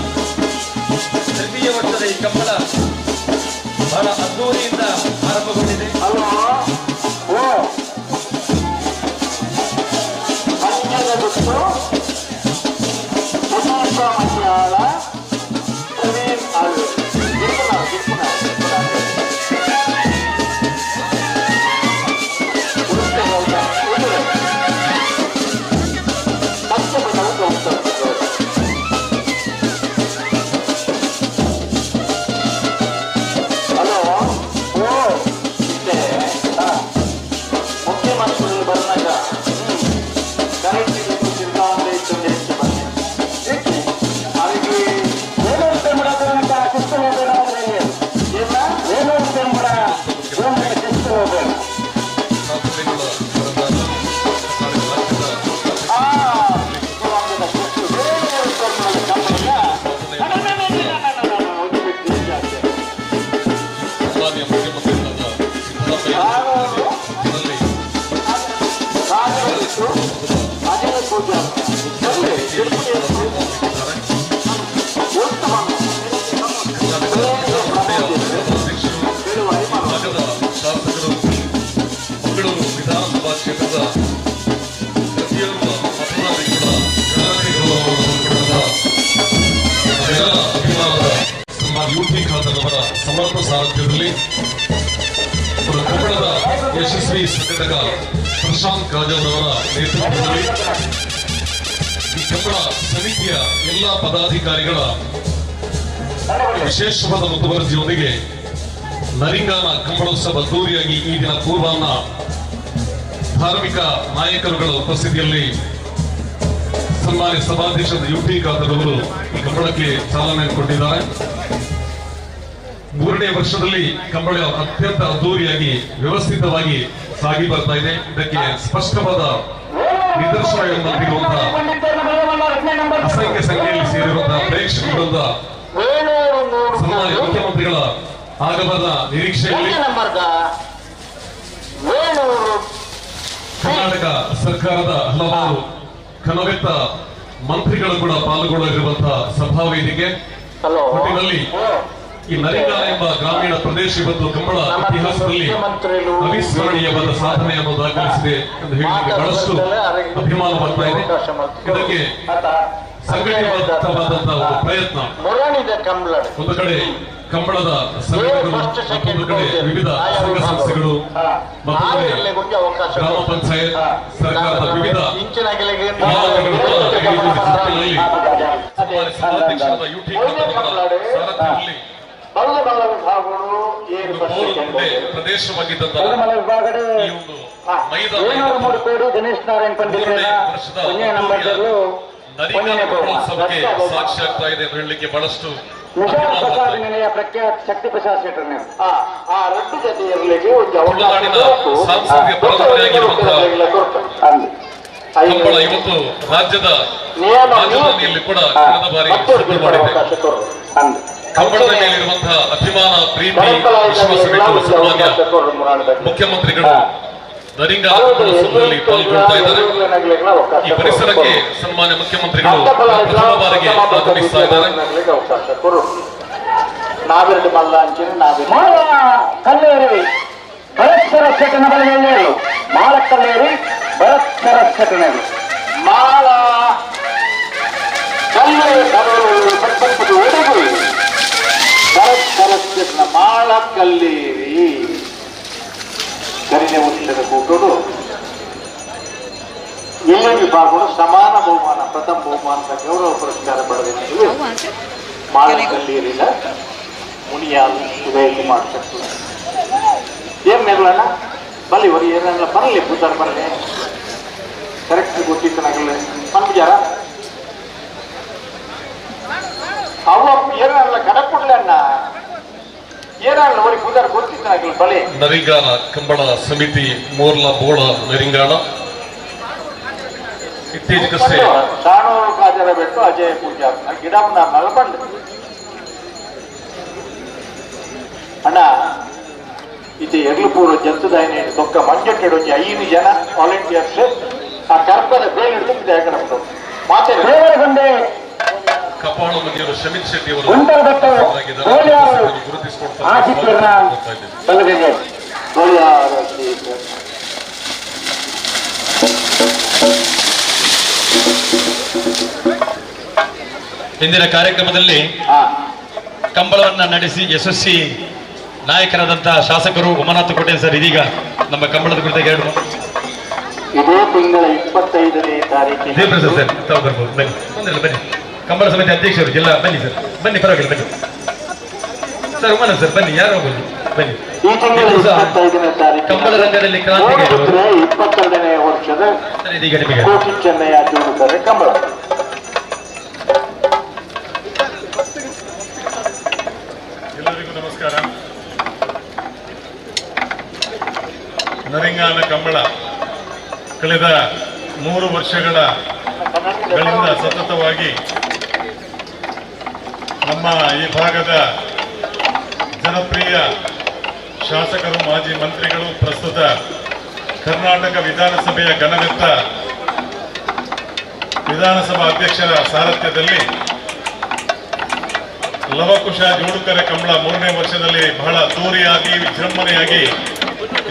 ತೃತೀಯ ವರ್ಷದ ಈ ಕಂಬಳ ಬಹಳ ಅದ್ದೂರಿಯಿಂದ ಆರಂಭಗೊಂಡಿದೆ. ಸನ್ಮಾನ್ಯ ಮುಖ್ಯಮಂತ್ರಿಗಳಾದ ಸಿದ್ದರಾಮಯ್ಯ ಭಾಗದ ಶಾಸಕರು, ಮಂಗಳೂರು ವಿಧಾನಸಭಾ ಕ್ಷೇತ್ರದ ಪ್ರತಿಯೊಬ್ಬ ಮತದಾರರಿಗೂ ಕೂಡ ಗಣನೆ ಗೌರವವನ್ನು ಕೊಡುವಂತಹ ಜನರ ಅಭಿಮಾನದ ಸನ್ಮಾನ್ಯ ಯು ಟಿ ಖಾದರ್ ಅವರ ಸಮರ್ಥ ಸಾರಥ್ಯದಲ್ಲಿ ಕಂಬಳದ ಯಶಸ್ವಿ ಸಂಘಟಕ ಪ್ರಶಾಂತ್ ಕಾಜಲ್ ಅವರ ನೇತೃತ್ವದಲ್ಲಿ ಈ ಕಂಬಳ ಸಮಿತಿಯ ಎಲ್ಲ ಪದಾಧಿಕಾರಿಗಳ ವಿಶೇಷವಾದ ಮುತುವರ್ಜಿಯೊಂದಿಗೆ ನರಿಂಗಾನ ಕಂಬಳೋತ್ಸವ ಅದ್ದೂರಿಯಾಗಿ ಈ ದಿನ ಪೂರ್ವಾಹ್ನ ಧಾರ್ಮಿಕ ನಾಯಕರುಗಳ ಉಪಸ್ಥಿತಿಯಲ್ಲಿ ಸನ್ಮಾನ್ಯ ಸಭಾಧ್ಯಕ್ಷರಾದ ಯು ಟಿ ಖಾದರ್ ಅವರು ಈ ಕಂಬಳಕ್ಕೆ ಚಾಲನೆ ಕೊಟ್ಟಿದ್ದಾರೆ. ಮೂರನೇ ವರ್ಷದಲ್ಲಿ ಕಂಬಳ ಅತ್ಯಂತ ಅದ್ದೂರಿಯಾಗಿ ವ್ಯವಸ್ಥಿತವಾಗಿ ಸಾಗಿ ಬರ್ತಾ ಇದೆ. ಇದಕ್ಕೆ ಸ್ಪಷ್ಟವಾದ ನಿದರ್ಶನ ಎಂಬಂತಿರುವಂತಹ ಅಸಂಖ್ಯ ಸಂಖ್ಯೆಯಲ್ಲಿ ಸೇರಿರುವಂತಹ ಪ್ರೇಕ್ಷಕರಿಂದ ಸನ್ಮಾನ್ಯ ಮುಖ್ಯಮಂತ್ರಿಗಳ ಆಗಮನದ ನಿರೀಕ್ಷೆಯಲ್ಲಿ ಕರ್ನಾಟಕ ಸರ್ಕಾರದ ಹಲವಾರು ಕನವೆತ್ತ ಮಂತ್ರಿಗಳು ಕೂಡ ಪಾಲ್ಗೊಳ್ಳಲಿರುವಂತಹ ಸಭಾವೇದಿಕೆ ಒಟ್ಟಿನಲ್ಲಿ ಈ ನರಿಂಗಾನ ಎಂಬ ಗ್ರಾಮೀಣ ಪ್ರದೇಶ ಇವತ್ತು ಕಂಬಳ ಇತಿಹಾಸದಲ್ಲಿ ಅವಿಸ್ಮರಣೀಯವಾದ ಸಾಧನೆಯನ್ನು ದಾಖಲಿಸಿದೆ ಎಂದು ಹೇಳಲಿಕ್ಕೆ ಬಹಳಷ್ಟು ಅಭಿಮಾನ ಬರ್ತಾ ಇದೆ. ಇದಕ್ಕೆ ಸಂಘಟಿತವಾದಂತಹ ಒಂದು ಪ್ರಯತ್ನ, ಒಂದು ಕಡೆ ಕಂಬಳದ ಸಂಘಟನೆಗಳು, ಮತ್ತೊಂದು ಕಡೆ ವಿವಿಧ ಸಂಘ ಸಂಸ್ಥೆಗಳು, ಮತ್ತೊಂದು ಕಡೆ ಗ್ರಾಮ ಪಂಚಾಯತ್, ಸರ್ಕಾರದ ವಿವಿಧ ಸಭಾಧ್ಯಕ್ಷರಾದ ಯು ಟಿ ಸಾರಥ್ಯದಲ್ಲಿ ಪ್ರದೇಶವಾಗಿದ್ದಂತಹ ಈ ಒಂದು ಮೈದಾನ ನರಿಂಗಾನ ಕಂಬಳೋತ್ಸವಕ್ಕೆ ಸಾಕ್ಷಿ ಆಗ್ತಾ ಇದೆ ಎಂದು ಹೇಳಲಿಕ್ಕೆ ಬಹಳಷ್ಟು ತುಳುನಾಡಿನ ಸಾಂಸ್ಕೃತಿಕ ಪರಂಪರೆಯಾಗಿರುವಂತಹ ಕಂಬಳ ಇವತ್ತು ರಾಜ್ಯದ ರಾಜಧಾನಿಯಲ್ಲಿ ಕೂಡ ಕಳೆದ ಬಾರಿ ಸುದ್ದಿ ಮಾಡಿದೆ. ಕಂಬಳದ ಮೇಲಿರುವಂತಹ ಅಭಿಮಾನ, ಪ್ರೀತಿ, ವಿಶ್ವಾಸವಿಟ್ಟು ಸನ್ಮಾನ್ಯ ಮುಖ್ಯಮಂತ್ರಿಗಳು ನರಿಂಗಾನ ಕಂಬಳೋತ್ಸವದಲ್ಲಿ ಪಾಲ್ಗೊಳ್ತಾ ಇದ್ದಾರೆ. ಈ ಪರಿಸರಕ್ಕೆ ಸನ್ಮಾನ್ಯ ಮುಖ್ಯಮಂತ್ರಿಗಳು ಪ್ರಥಮ ಬಾರಿಗೆ ಆಗಮಿಸ್ತಾ ಇದ್ದಾರೆ. ಮಾಳಕಲ್ಲೇರಿ ಕರಿನೆ ವರ್ಷದ ಕೂಟೋಡು ಎಲ್ಲ ವಿಭಾಗಗಳು ಸಮಾನ ಬಹುಮಾನ, ಪ್ರಥಮ ಬಹುಮಾನದ ಗೌರವ ಪುರಸ್ಕಾರ ಪಡೆದ ಮಾಳಕಲ್ಲೇರಿನ ಮುನಿಯಾಲ್ ಉದಯ ಕುಮಾರ್ ಶೆಟ್ಟಿ. ಏನ್ ಮೇಲಣ್ಣ ಬಲ್ಲಿ ಬರೀ ಏನೆಲ್ಲ ಬರಲಿ ಪೂಜಾರ್ ಬರಲಿ ಕರೆಕ್ಟ್ ಗೊತ್ತಿತ್ತು ನಗಲ್ಲ ಪನ್ಪುಜಾರ ಅವ ಏನೆಲ್ಲ ಕಡಪುಡ್ಲೆ ಅಣ್ಣ ಏನಾಗಲ್ಲ ಬರೀ ಪೂಜಾರ್ ಗೊತ್ತಿತ್ತು ನಗಲ್ಲ ಬಲಿ. ನರಿಂಗಾನ ಕಂಬಳ ಸಮಿತಿ ಮೋರ್ಲ ಬೋಳ ನರಿಂಗಾಣ ಇತ್ತೀಚೆಗಷ್ಟೇ ಸಾಣೂರು ಕಾಜರ ಬೆಟ್ಟು ಅಜಯ ಪೂಜಾರ್ ಗಿಡ ಮಲಬಂಡು ಅಣ್ಣ ಇದು ಎರ್ಲುಪೂರು ಜಂತುದಾಯಿನಿ ಬೊಕ್ಕ ಮಂಜಟ್ಟೆಡು ಒಂಜಿ 5 ಜನ ವಾಲಂಟಿಯರ್ಸ್ ಆ ಕರ್ಪದ ಬೇಲ್ ಹಿಡಿದು ಕಡಪಡು ಮಾತೆ ಕಪಾಳ ಮನೆಯವರು ಶಮಿತ್ ಶೆಟ್ಟಿ ಅವರು ಗುರುತಿಸಿಕೊಡ್ತಾರೆ. ಇಂದಿನ ಕಾರ್ಯಕ್ರಮದಲ್ಲಿ ಕಂಬಳವನ್ನ ನಡೆಸಿ ಯಶಸ್ವಿ ನಾಯಕರಾದಂತಹ ಶಾಸಕರು ಉಮಾನಾಥ ಕೋಟೆ ಸರ್ ಇದೀಗ ನಮ್ಮ ಕಂಬಳದ ಕುರಿತಾಗಿ ಎರಡು ಇದೇ ತಿಂಗಳ 25ನೇ ತಾರೀಕಿನ ದೇವಪ್ರಸಾದ್ ಸರ್ ತಾವು ಬರ್ಬೋದು, ಬನ್ನಿ, ತೊಂದರೆ ಬನ್ನಿ. ಕಂಬಳ ಸಮಿತಿ ಅಧ್ಯಕ್ಷರು ಜಿಲ್ಲಾ, ಬನ್ನಿ ಸರ್, ಬನ್ನಿ, ಪರವಾಗಿಲ್ಲ ಬನ್ನಿ ಸರ್. ಉಮಾನಾಥ್ ಸರ್ ಬನ್ನಿ, ಯಾರು ಹೋಗೋದು ಬನ್ನಿ. ಈ ತಿಂಗಳ 25ನೇ ತಾರೀಕು ಕಂಬಳ ರಂಗದಲ್ಲಿ ಕ್ರಾಂತಿ 22ನೇ ವರ್ಷದ ಇದೀಗ ನಿಮಗೆ ಕೋಟಿ ಚೆನ್ನಯ್ಯ ಜೂಡುತ್ತಾರೆ ಕಂಬಳ. ಎಲ್ಲರಿಗೂ ನಮಸ್ಕಾರ. ನರಿಂಗಾನ ಕಂಬಳ ಕಳೆದ 3 ವರ್ಷಗಳಿಂದ ಸತತವಾಗಿ ನಮ್ಮ ಈ ಭಾಗದ ಜನಪ್ರಿಯ ಶಾಸಕರು, ಮಾಜಿ ಮಂತ್ರಿಗಳು, ಪ್ರಸ್ತುತ ಕರ್ನಾಟಕ ವಿಧಾನಸಭೆಯ ಘನವೆತ್ತ ವಿಧಾನಸಭಾ ಅಧ್ಯಕ್ಷರ ಸಾರಥ್ಯದಲ್ಲಿ ಲವಕುಶ ಜೋಡುಕರೆ ಕಂಬಳ 3ನೇ ವರ್ಷದಲ್ಲಿ ಬಹಳ ಅದ್ದೂರಿಯಾಗಿ, ವಿಜೃಂಭಣೆಯಾಗಿ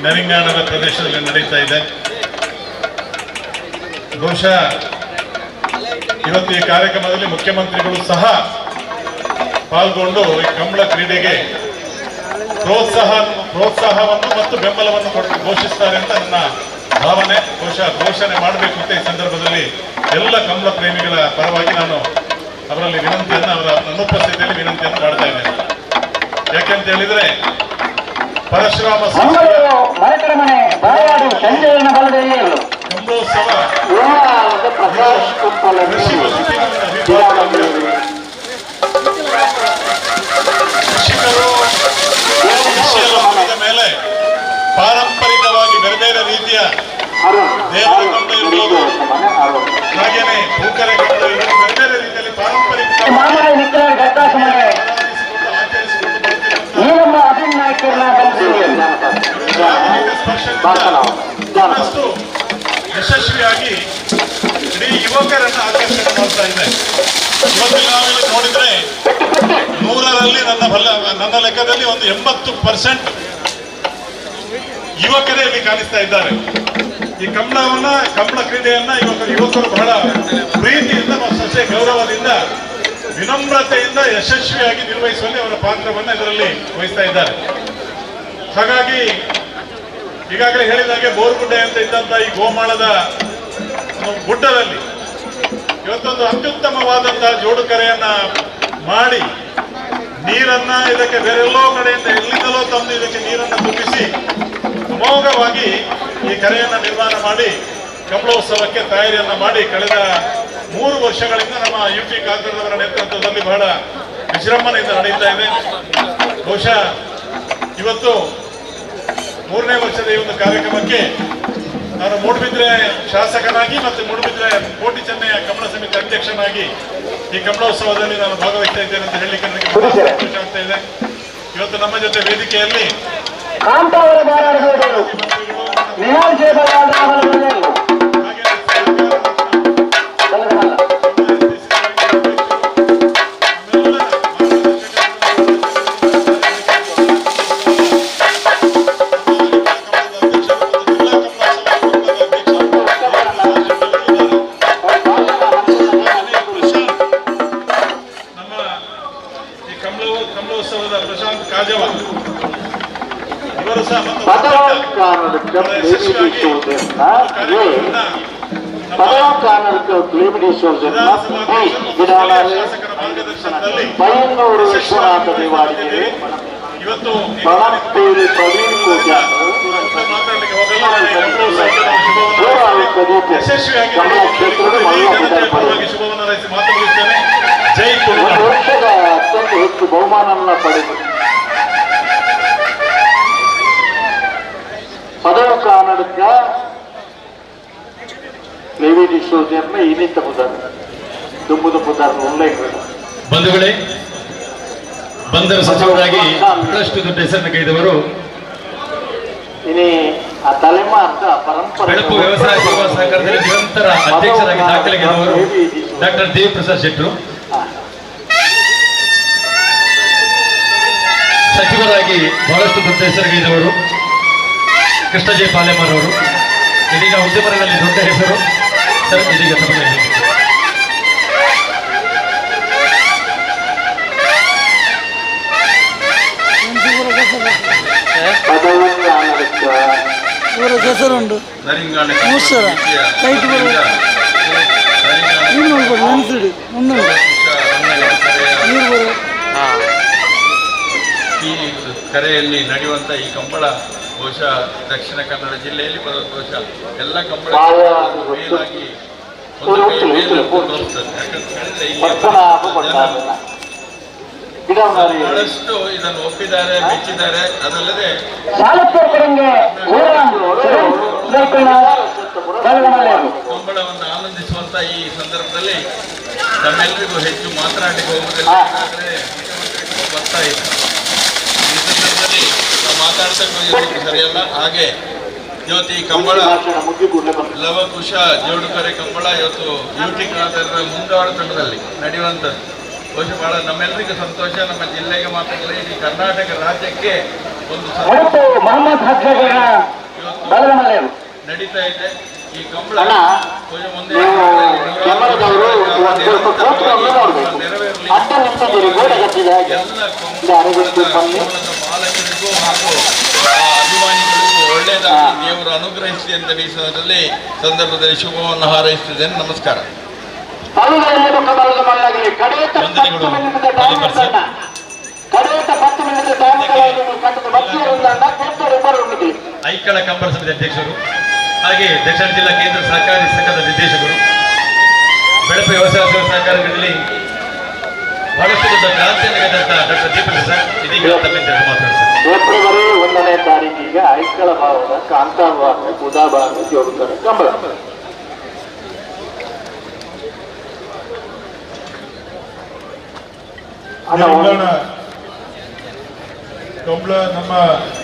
ನರಿಂಗಾಣದ ಪ್ರದೇಶದಲ್ಲಿ ನಡೀತಾ ಇದೆ. ಬಹುಶಃ ಇವತ್ತು ಈ ಕಾರ್ಯಕ್ರಮದಲ್ಲಿ ಮುಖ್ಯಮಂತ್ರಿಗಳು ಸಹ ಪಾಲ್ಗೊಂಡು ಈ ಕಂಬಳ ಕ್ರೀಡೆಗೆ ಪ್ರೋತ್ಸಾಹವನ್ನು ಮತ್ತು ಬೆಂಬಲವನ್ನು ಕೊಟ್ಟು ಘೋಷಿಸ್ತಾರೆ ಅಂತ ನನ್ನ ಭಾವನೆ. ಬಹುಶಃ ಘೋಷಣೆ ಮಾಡಬೇಕು ಅಂತ ಈ ಸಂದರ್ಭದಲ್ಲಿ ಎಲ್ಲ ಕಂಬಳ ಪ್ರೇಮಿಗಳ ಪರವಾಗಿ ನಾನು ಅವರಲ್ಲಿ ವಿನಂತಿಯನ್ನು, ಅವರ ಅನುಪಸ್ಥಿತಿಯಲ್ಲಿ ವಿನಂತಿಯನ್ನು ಮಾಡ್ತಾ ಇದ್ದೇನೆ. ಯಾಕೆಂತ ಹೇಳಿದ್ರೆ ಪರಶುರಾಮ ಕಂಬಳೋತ್ಸವ ಕೃಷಿಕರು ಕೃಷಿಯನ್ನು ಮುಗಿದ ಮೇಲೆ ಪಾರಂಪರಿಕವಾಗಿ ಬೇರೆ ಬೇರೆ ರೀತಿಯ ದೇವರ ಕಂಬಳ ಇರ್ಬೋದು, ಹಾಗೇನೆ ಪೂಕರೆ ಕಂಬಳ ಇರ್ಬೋದು, ಬೇರೆ ಬೇರೆ ರೀತಿಯಲ್ಲಿ ಪಾರಂಪರಿಕ ಸ್ಪರ್ಶದಿಂದ ಯಶಸ್ವಿಯಾಗಿ ಇಡೀ ಯುವಕರನ್ನು ಆಕರ್ಷಣೆ ಮಾಡ್ತಾ ಇದೆ. ಇವತ್ತು ನಾವಿಲ್ಲಿ ನೋಡಿದ್ರೆ 100ರಲ್ಲಿ ನನ್ನ ಲೆಕ್ಕದಲ್ಲಿ ಒಂದು 80% ಯುವಕರೇ ಇಲ್ಲಿ ಕಾಣಿಸ್ತಾ ಇದ್ದಾರೆ. ಈ ಕಂಬಳ ಕ್ರೀಡೆಯನ್ನ ಯುವಕರು ಬಹಳ ಪ್ರೀತಿಯಿಂದ ಮತ್ತು ಸಸ್ಯ ಗೌರವದಿಂದ, ವಿನಮ್ರತೆಯಿಂದ ಯಶಸ್ವಿಯಾಗಿ ನಿರ್ವಹಿಸುವಲ್ಲಿ ಅವರ ಪಾತ್ರವನ್ನು ಇದರಲ್ಲಿ ವಹಿಸ್ತಾ ಇದ್ದಾರೆ. ಹಾಗಾಗಿ ಈಗಾಗಲೇ ಹೇಳಿದಾಗೆ ಬೋರ್ಗುಡ್ಡೆ ಅಂತ ಇದ್ದಂಥ ಈ ಗೋಮಾಳದ ಗುಡ್ಡದಲ್ಲಿ ಇವತ್ತೊಂದು ಅತ್ಯುತ್ತಮವಾದಂತಹ ಜೋಡುಕರೆಯನ್ನ ಮಾಡಿ ನೀರನ್ನ ಇದಕ್ಕೆ ಬೇರೆಲ್ಲೋ ಕಡೆಯಿಂದ ಎಲ್ಲಿಂದಲೋ ತಂದು ಇದಕ್ಕೆ ನೀರನ್ನು ತುಂಬಿಸಿ ಅಮೋಘವಾಗಿ ಈ ಕರೆಯನ್ನು ನಿರ್ಮಾಣ ಮಾಡಿ ಕಂಬಳೋತ್ಸವಕ್ಕೆ ತಯಾರಿಯನ್ನ ಮಾಡಿ ಕಳೆದ 3 ವರ್ಷಗಳಿಂದ ನಮ್ಮ ಯು ಪಿ ಖಾದರ್‌ರವರ ನೇತೃತ್ವದಲ್ಲಿ ಬಹಳ ವಿಜೃಂಭಣೆಯಿಂದ ನಡೆಯುತ್ತಾ ಇದೆ. ಬಹುಶಃ ಇವತ್ತು 3ನೇ ವರ್ಷದ ಈ ಒಂದು ಕಾರ್ಯಕ್ರಮಕ್ಕೆ ನಾನು ಮೂಡುಬಿದ್ರೆ ಶಾಸಕನಾಗಿ ಮತ್ತು ಮೂಡುಬಿದ್ರೆ ಕೋಟಿ ಚೆನ್ನಯ್ಯ ಕಂಬಳ ಸಮಿತಿ ಅಧ್ಯಕ್ಷನಾಗಿ ಈ ಕಂಬಳೋತ್ಸವದಲ್ಲಿ ನಾನು ಭಾಗವಹಿಸ್ತಾ ಇದ್ದೇನೆ ಅಂತ ಹೇಳಲಿಕ್ಕೆ ನನಗೆ ಬಹಳ ಸಂತೋಷ ಆಗ್ತಾ ಇದೆ. ಇವತ್ತು ನಮ್ಮ ಜೊತೆ ವೇದಿಕೆಯಲ್ಲಿ ಕಂಬಳೋತ್ಸವದ ಪ್ರಶಾಂತ್ ಕಾಜವ ಇವರು ಸಹ ಇವತ್ತು ಯಶಸ್ವಿಯಾಗಿ ಶುಭವನ್ನು ಹಾರೈಸಿ ಮಾತು ಮುಗಿಸ್ತೇನೆ. ಜೈ ತುಳುನಾಡು. ವರ್ಷದ ಅತ್ಯಂತ ಹೆಚ್ಚು ಬಹುಮಾನವನ್ನು ಪಡೆದು ಪದವು ಕನ್ನಡಕ್ಕ ಲೇವಿಡಿ ಸೋಜರ್ನ ಇನ್ನಿತ್ತ ಪುದಾರ ದುಂಬುದ ಪುದಾರ ಉಲ್ಲೇಖ. ಬಂಧುಗಳೇ, ಬಂದರು ಸಚಿವರಾಗಿ ಬಹಳಷ್ಟು ದೊಡ್ಡ ಹೆಸರನ್ನು ಕೈದವರು ಆ ತಲೆಮಾರ್ದ ಪರಂಪರೆ ಬೆಳಪು ವ್ಯವಸಾಯ ಸೇವಾ ಸಹಕಾರದಲ್ಲಿ ನಿರಂತರ ಅಧ್ಯಕ್ಷರಾಗಿ ದಾಖಲೆಗೆದವರು ಡಾಕ್ಟರ್ ದೇವಿಪ್ರಸಾದ್ ಶೆಟ್ಟರು. ಸಚಿವರಾಗಿ ಬಹಳಷ್ಟು ದೊಡ್ಡ ಹೆಸರುಗೈದವರು ಕೃಷ್ಣ ಜೆ ಪಾಲೇಮಾರ್ ಅವರು. ಇದೀಗ ಉದ್ಯಮದಲ್ಲಿ ದೊಡ್ಡ ಹೆಸರು ಸರ್, ಇದೀಗ ತಮಗೆ ಹೆಸರುಂಟು ಈ ಕರೆಯಲ್ಲಿ ನಡೆಯುವಂತ ಈ ಕಂಬಳ ಬಹುಶಃ ದಕ್ಷಿಣ ಕನ್ನಡ ಜಿಲ್ಲೆಯಲ್ಲಿ ಬಹುಶಃ ಎಲ್ಲ ಕಂಬಳ ಮೇಲಾಗಿ ಒಂದು ಕೈ ಮೇಲೆ ತೋರಿಸ್ತದೆ. ಯಾಕಂತ ಹೇಳಿದ್ರೆ ಇಲ್ಲಿ ಬಹಳಷ್ಟು ಇದನ್ನು ಒಪ್ಪಿದ್ದಾರೆ, ಮೆಚ್ಚಿದ್ದಾರೆ. ಅದಲ್ಲದೆ ಕಂಬಳವನ್ನು ಆನಂದಿಸುವಂತ ಈ ಸಂದರ್ಭದಲ್ಲಿ ತಮ್ಮೆಲ್ಲರಿಗೂ ಹೆಚ್ಚು ಮಾತನಾಡಲಿಕ್ಕೆ ಹೋಗುವುದಿಲ್ಲ, ಯಾಕಂದ್ರೆ ಮುಖ್ಯಮಂತ್ರಿಗಳು ಬರ್ತಾ ಇದೆ. ಈ ಸಂದರ್ಭದಲ್ಲಿ ನಾವು ಮಾತಾಡ್ತಾ ಸರಿಯಲ್ಲ. ಹಾಗೆ ಇವತ್ತು ಈ ಕಂಬಳ ಲವಕುಶ ಜೋಡುಕರೆ ಕಂಬಳ ಇವತ್ತು ಯುಟಿ ಖಾದರ್ರ ಮುಂದಾಳು ತಂಡದಲ್ಲಿ ನಡೆಯುವಂಥದ್ದು ಬಹುಶಃ ಬಹಳ ನಮ್ಮೆಲ್ಲರಿಗೂ ಸಂತೋಷ. ನಮ್ಮ ಜಿಲ್ಲೆಗೆ ಮಾತ್ರ ಅಲ್ಲ, ಇಡೀ ಕರ್ನಾಟಕ ರಾಜ್ಯಕ್ಕೆ ಒಂದು ನಡೀತಾ ಇದೆ ಈ ಕಂಬಳ. ಮುಂದೆ ನೆರವೇರಲಿ ಎಲ್ಲ ಮಾಲಕರಿಗೂ ಹಾಗೂ ಅಭಿಮಾನಿಗಳಿಗೂ ಒಳ್ಳೆಯದಾಗಿ ದೇವರು ಅನುಗ್ರಹಿಸಲಿ ಅಂತ ಈ ಸಂದರ್ಭದಲ್ಲಿ ಶುಭವನ್ನು ಹಾರೈಸುತ್ತಿದ್ದೇನೆ. ನಮಸ್ಕಾರ. ಐಕಳ ಕಂಬಳ ಸಮಿತಿ ಅಧ್ಯಕ್ಷರು, ಹಾಗೆ ದಕ್ಷಿಣ ಜಿಲ್ಲಾ ಕೇಂದ್ರ ಸಹಕಾರಿ ಸಂಘದ ನಿರ್ದೇಶಕರು, ಬೆಳಪು ವ್ಯವಸಾಯ ಸೇವಾ ಸಹಕಾರಗಳಲ್ಲಿ ಬಹಳಷ್ಟು ದೊಡ್ಡ ಕ್ರಾಂತಿಯನ್ನು ಕಂಡಂತ ಡಾಕ್ಟರ್ ದೀಪಕ್ ಸರ್ ಇದೀಗ ತಮ್ಮಿಂದ ಮಾತನಾಡ್ತಾರೆ. ಫೆಬ್ರವರಿ 1ನೇ ತಾರೀಕಿಗೆ ಐಕಳ ಭಾವದ ಕಾಂತಾಭಾಗ ಬುಧಾಭಾಗ ಜೋಡುತ್ತಾರೆ ಕಂಬಳ. ಕಂಬಳ ನಮ್ಮ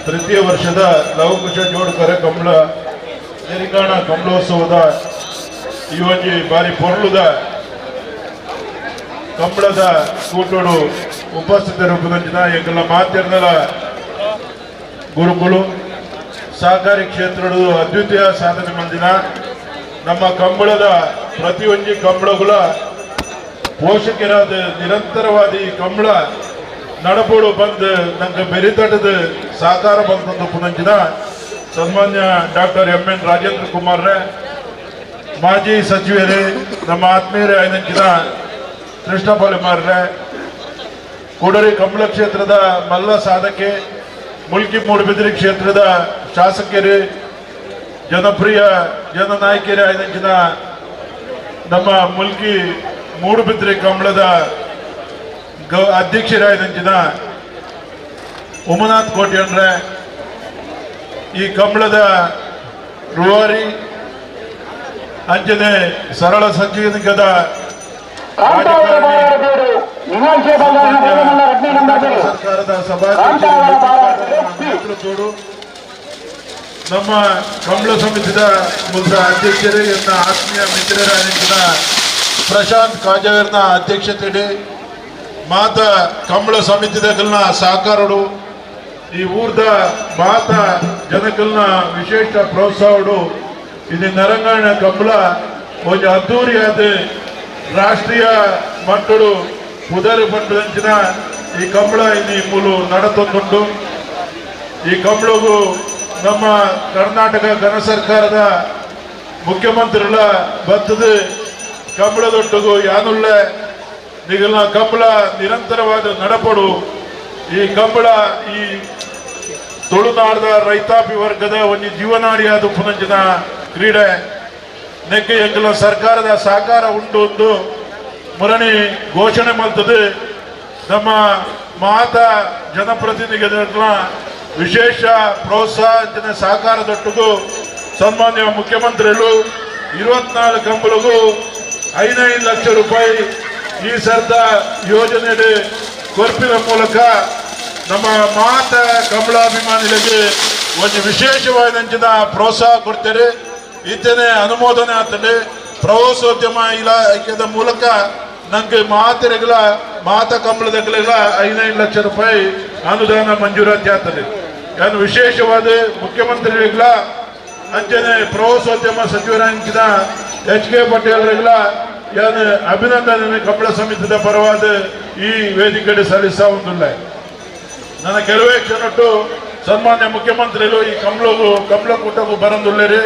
ತೃತೀಯ ವರ್ಷದ ಲವಕುಶ ಜೋಡುಕರೆ ಕಂಬಳ ನೆರಿಗಾಣ ಕಂಬಳೋತ್ಸವದ ಈ ಒಂಜಿ ಬಾರಿ ಪೊರ್ಲುದ ಕಂಬಳದ ಕೂಟೋಡು ಉಪಸ್ಥಿತರು ಎಂಕಲ್ನ ಮಾಧ್ಯಮದ ಗುರುಗಳು ಸಹಕಾರಿ ಕ್ಷೇತ್ರದ ಅದ್ವಿತೀಯ ಸಾಧನೆ ಮಂದಿನ ನಮ್ಮ ಕಂಬಳದ ಪ್ರತಿಯೊಂಜಿ ಕಂಬಳಗಳ ಪೋಷಕರಾದ ನಿರಂತರವಾದ ಈ ಕಂಬಳ ನಡಪೋಡು ಬಂದು ನಂಗೆ ಬೆರಿತಟದ ಸಹಕಾರ ಬಂದಂತ ಪುನಂಚಿನ ಸನ್ಮಾನ್ಯ ಡಾಕ್ಟರ್ ಎಂ ಎನ್ ರಾಜೇಂದ್ರ ಕುಮಾರ್ರೆ, ಮಾಜಿ ಸಚಿವರೇ, ನಮ್ಮ ಆತ್ಮೀಯರೇ ಐನಂಚಿನ ಕೃಷ್ಣಪಾಲಿ ಮಾರ್ರೆ, ಕೊಡರಿ ಕಂಬಳ ಕ್ಷೇತ್ರದ ಮಲ್ಲ ಸಾಧಕೆ, ಮುಲ್ಕಿ ಮೂಡುಬಿದಿರೆ ಕ್ಷೇತ್ರದ ಶಾಸಕರೇ, ಜನಪ್ರಿಯ ಜನನಾಯಕರೇ ಐನಂಚಿನ ನಮ್ಮ ಮುಲ್ಕಿ ಮೂಡುಬಿದಿರೆ ಕಂಬಳದ ಅಧ್ಯಕ್ಷರಾದಂಚಿನ ಉಮನಾಥ್ ಕೋಟ್ಯನ್ರೆ, ಈ ಕಂಬಳದ ರೂವಾರಿ ಅಂಜನೆ ಸರಳ ಸಂಜೀವನಿಕದ ಸರ್ಕಾರದ ಸಭಾಧ್ಯಕ್ಷರು, ನಮ್ಮ ಕಂಬಳ ಸಮಿತಿದ ಮುದ್ದ ಅಧ್ಯಕ್ಷರೇ, ಎನ್ನ ಆತ್ಮೀಯ ಮಿತ್ರರಾದಂಚಿನ ಪ್ರಶಾಂತ್ ಕಾಜವರ್ನ ಅಧ್ಯಕ್ಷತೆಯಡಿ ಮಾತ ಕಂಬಳ ಸಮಿತಿದಕಲ್ನ ಸಹಕಾರಡು, ಈ ಊರ್ದ ಮಾತ ಜನಕಲ್ನ ವಿಶೇಷ ಪ್ರೋತ್ಸಾಹಡು ಇದು ನರಂಗಾಣ ಕಂಬಳ ಒಂದು ಅದ್ದೂರಿಯಾದ ರಾಷ್ಟ್ರೀಯ ಮಟ್ಟಡು ಪುದರು ಪಂಡಂಚಿನ ಈ ಕಂಬಳ ಇಲ್ಲಿ ಮೂಲು ನಡತೊಂದುಂಟು. ಈ ಕಂಬಳಗೂ ನಮ್ಮ ಕರ್ನಾಟಕ ಘನ ಸರ್ಕಾರದ ಮುಖ್ಯಮಂತ್ರಿಗಳ ಬತ್ತದ ಕಂಬಳದೊಟ್ಟಿಗೂ ಯಾನುಳ್ಳ ನಿಗಲ್ನ ಕಂಬಳ ನಿರಂತರವಾದ ನಡಪಡು. ಈ ಕಂಬಳ ಈ ತುಳುನಾಡದ ರೈತಾಪಿ ವರ್ಗದ ಒಂದು ಜೀವನಾಡಿಯಾದ ಪುನಂಚಿನ ಕ್ರೀಡೆ ನೆಕ್ಕೆ ಎಂಗಲ ಸರ್ಕಾರದ ಸಹಕಾರ ಉಂಟು ಒಂದು ಮುರಣಿ ಘೋಷಣೆ ಮಾಡ್ತದೆ. ನಮ್ಮ ಮಾತ ಜನಪ್ರತಿನಿಧಿಗಳ ವಿಶೇಷ ಪ್ರೋತ್ಸಾಹ ಸಹಕಾರದೊಟ್ಟಿಗೂ ಸನ್ಮಾನ್ಯ ಮುಖ್ಯಮಂತ್ರಿಗಳು 24 ಕಂಬಳಿಗೂ 5 ಲಕ್ಷ ರೂಪಾಯಿ ಈ ಸರ್ದ ಯೋಜನೆ ಕೊರ್ಪಿನ ಮೂಲಕ ನಮ್ಮ ಮಾತ ಕಂಬಳಾಭಿಮಾನಿಗಳಿಗೆ ಒಂದು ವಿಶೇಷವಾದಂಚಿನ ಪ್ರೋತ್ಸಾಹ ಕೊಡ್ತಾರೆ. ಇತ್ತನೇ ಅನುಮೋದನೆ ಆಗ್ತದೆ. ಪ್ರವಾಸೋದ್ಯಮ ಇಲಾಖೆದ ಮೂಲಕ ನನಗೆ ಮಾತೆರೆಗಳ ಮಾತ ಕಂಬಳದಗಳೆಲ್ಲ 5 ಲಕ್ಷ ರೂಪಾಯಿ ಅನುದಾನ ಮಂಜೂರಾತಿ ಆಗ್ತದೆ. ನಾನು ವಿಶೇಷವಾದ ಮುಖ್ಯಮಂತ್ರಿಗಳ ಅಂಚನೆ ಪ್ರವಾಸೋದ್ಯಮ ಸಚಿವರಂಚಿನ ಎಚ್ ಕೆ ಪಟೇಲ್ರಿಗಳ ಏನು ಅಭಿನಂದನೆ ಕಂಬಳ ಸಮಿತಿಯ ಪರವಾದ ಈ ವೇದಿಕೆಗೆ ಸಲ್ಲಿಸ್ತಾ ಒಂದಿಲ್ಲ. ನನ್ನ ಕೆಲವೇ ಕ್ಷಣಟ್ಟು ಸನ್ಮಾನ್ಯ ಮುಖ್ಯಮಂತ್ರಿಗಳು ಈ ಕಂಬಳಗೂ ಕಂಬಳ ಕೂಟಕ್ಕೂ ಬರಂದುಳ್ಳೇರಿ.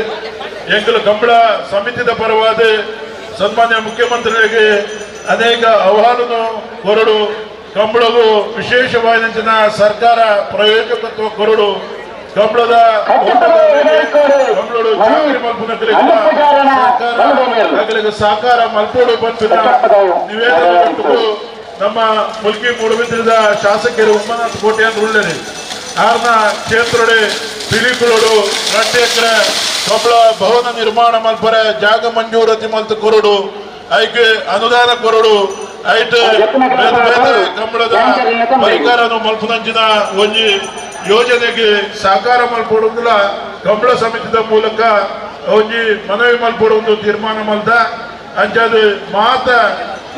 ಎಂಗಲು ಕಂಬಳ ಸಮಿತಿಯ ಪರವಾದ ಸನ್ಮಾನ್ಯ ಮುಖ್ಯಮಂತ್ರಿಗಳಿಗೆ ಅನೇಕ ಅಹವಾಲನ್ನು ಕೊರಡು, ಕಂಬಳಗೂ ವಿಶೇಷವಾದಂಚಿನ ಸರ್ಕಾರ ಪ್ರಯೋಜಕತ್ವ ಕೊರಡು, ಕಂಬಳದ ಕಂಬಳೋಡು ಜಾತ್ರೆ ಮಲ್ಪುನಕಲಿಗೆ ಸರ್ಕಾರ ಸಹಕಾರ ಮಲ್ಪೋಡು ಬಂಪಿನ ನಿವೇದನೆ ಕೊಟ್ಟು ನಮ್ಮ ಮುಲ್ಕಿ ಮೂಡುಬಿದ್ರಿದ ಶಾಸಕರು ಉಮ್ಮನಾಥ್ ಕೋಟೆ ಅಂತ ಉಳ್ಳೇರಿ ಆರ್ನ ಕ್ಷೇತ್ರಡೆ ಪಿಲಿಕುಲೋಡು 2 ಎಕರೆ ಕಂಬಳ ಭವನ ನಿರ್ಮಾಣ ಮಲ್ಪರೆ ಜಾಗ ಮಂಜೂರತಿ ಮಲ್ತು ಕೊರಡು ಐಕೆ ಅನುದಾನ ಕೊರಡು ಐಟ್ ಬೇರೆ ಕಂಬಳದ ಪರಿಹಾರನು ಮಲ್ಪುನಂಚಿನ ಒಂಜಿ ಯೋಜನೆಗೆ ಸಹಕಾರ ಮಲ್ಪೊಡುಂದುಲ ಕಂಬಳ ಸಮಿತಿದ ಮೂಲಕ ಒಂಜಿ ಮನವಿ ಮಲ್ಪೊಡು ತೀರ್ಮಾನ ಮಲ್ದ ಅಂಚಾದ ಮಾತ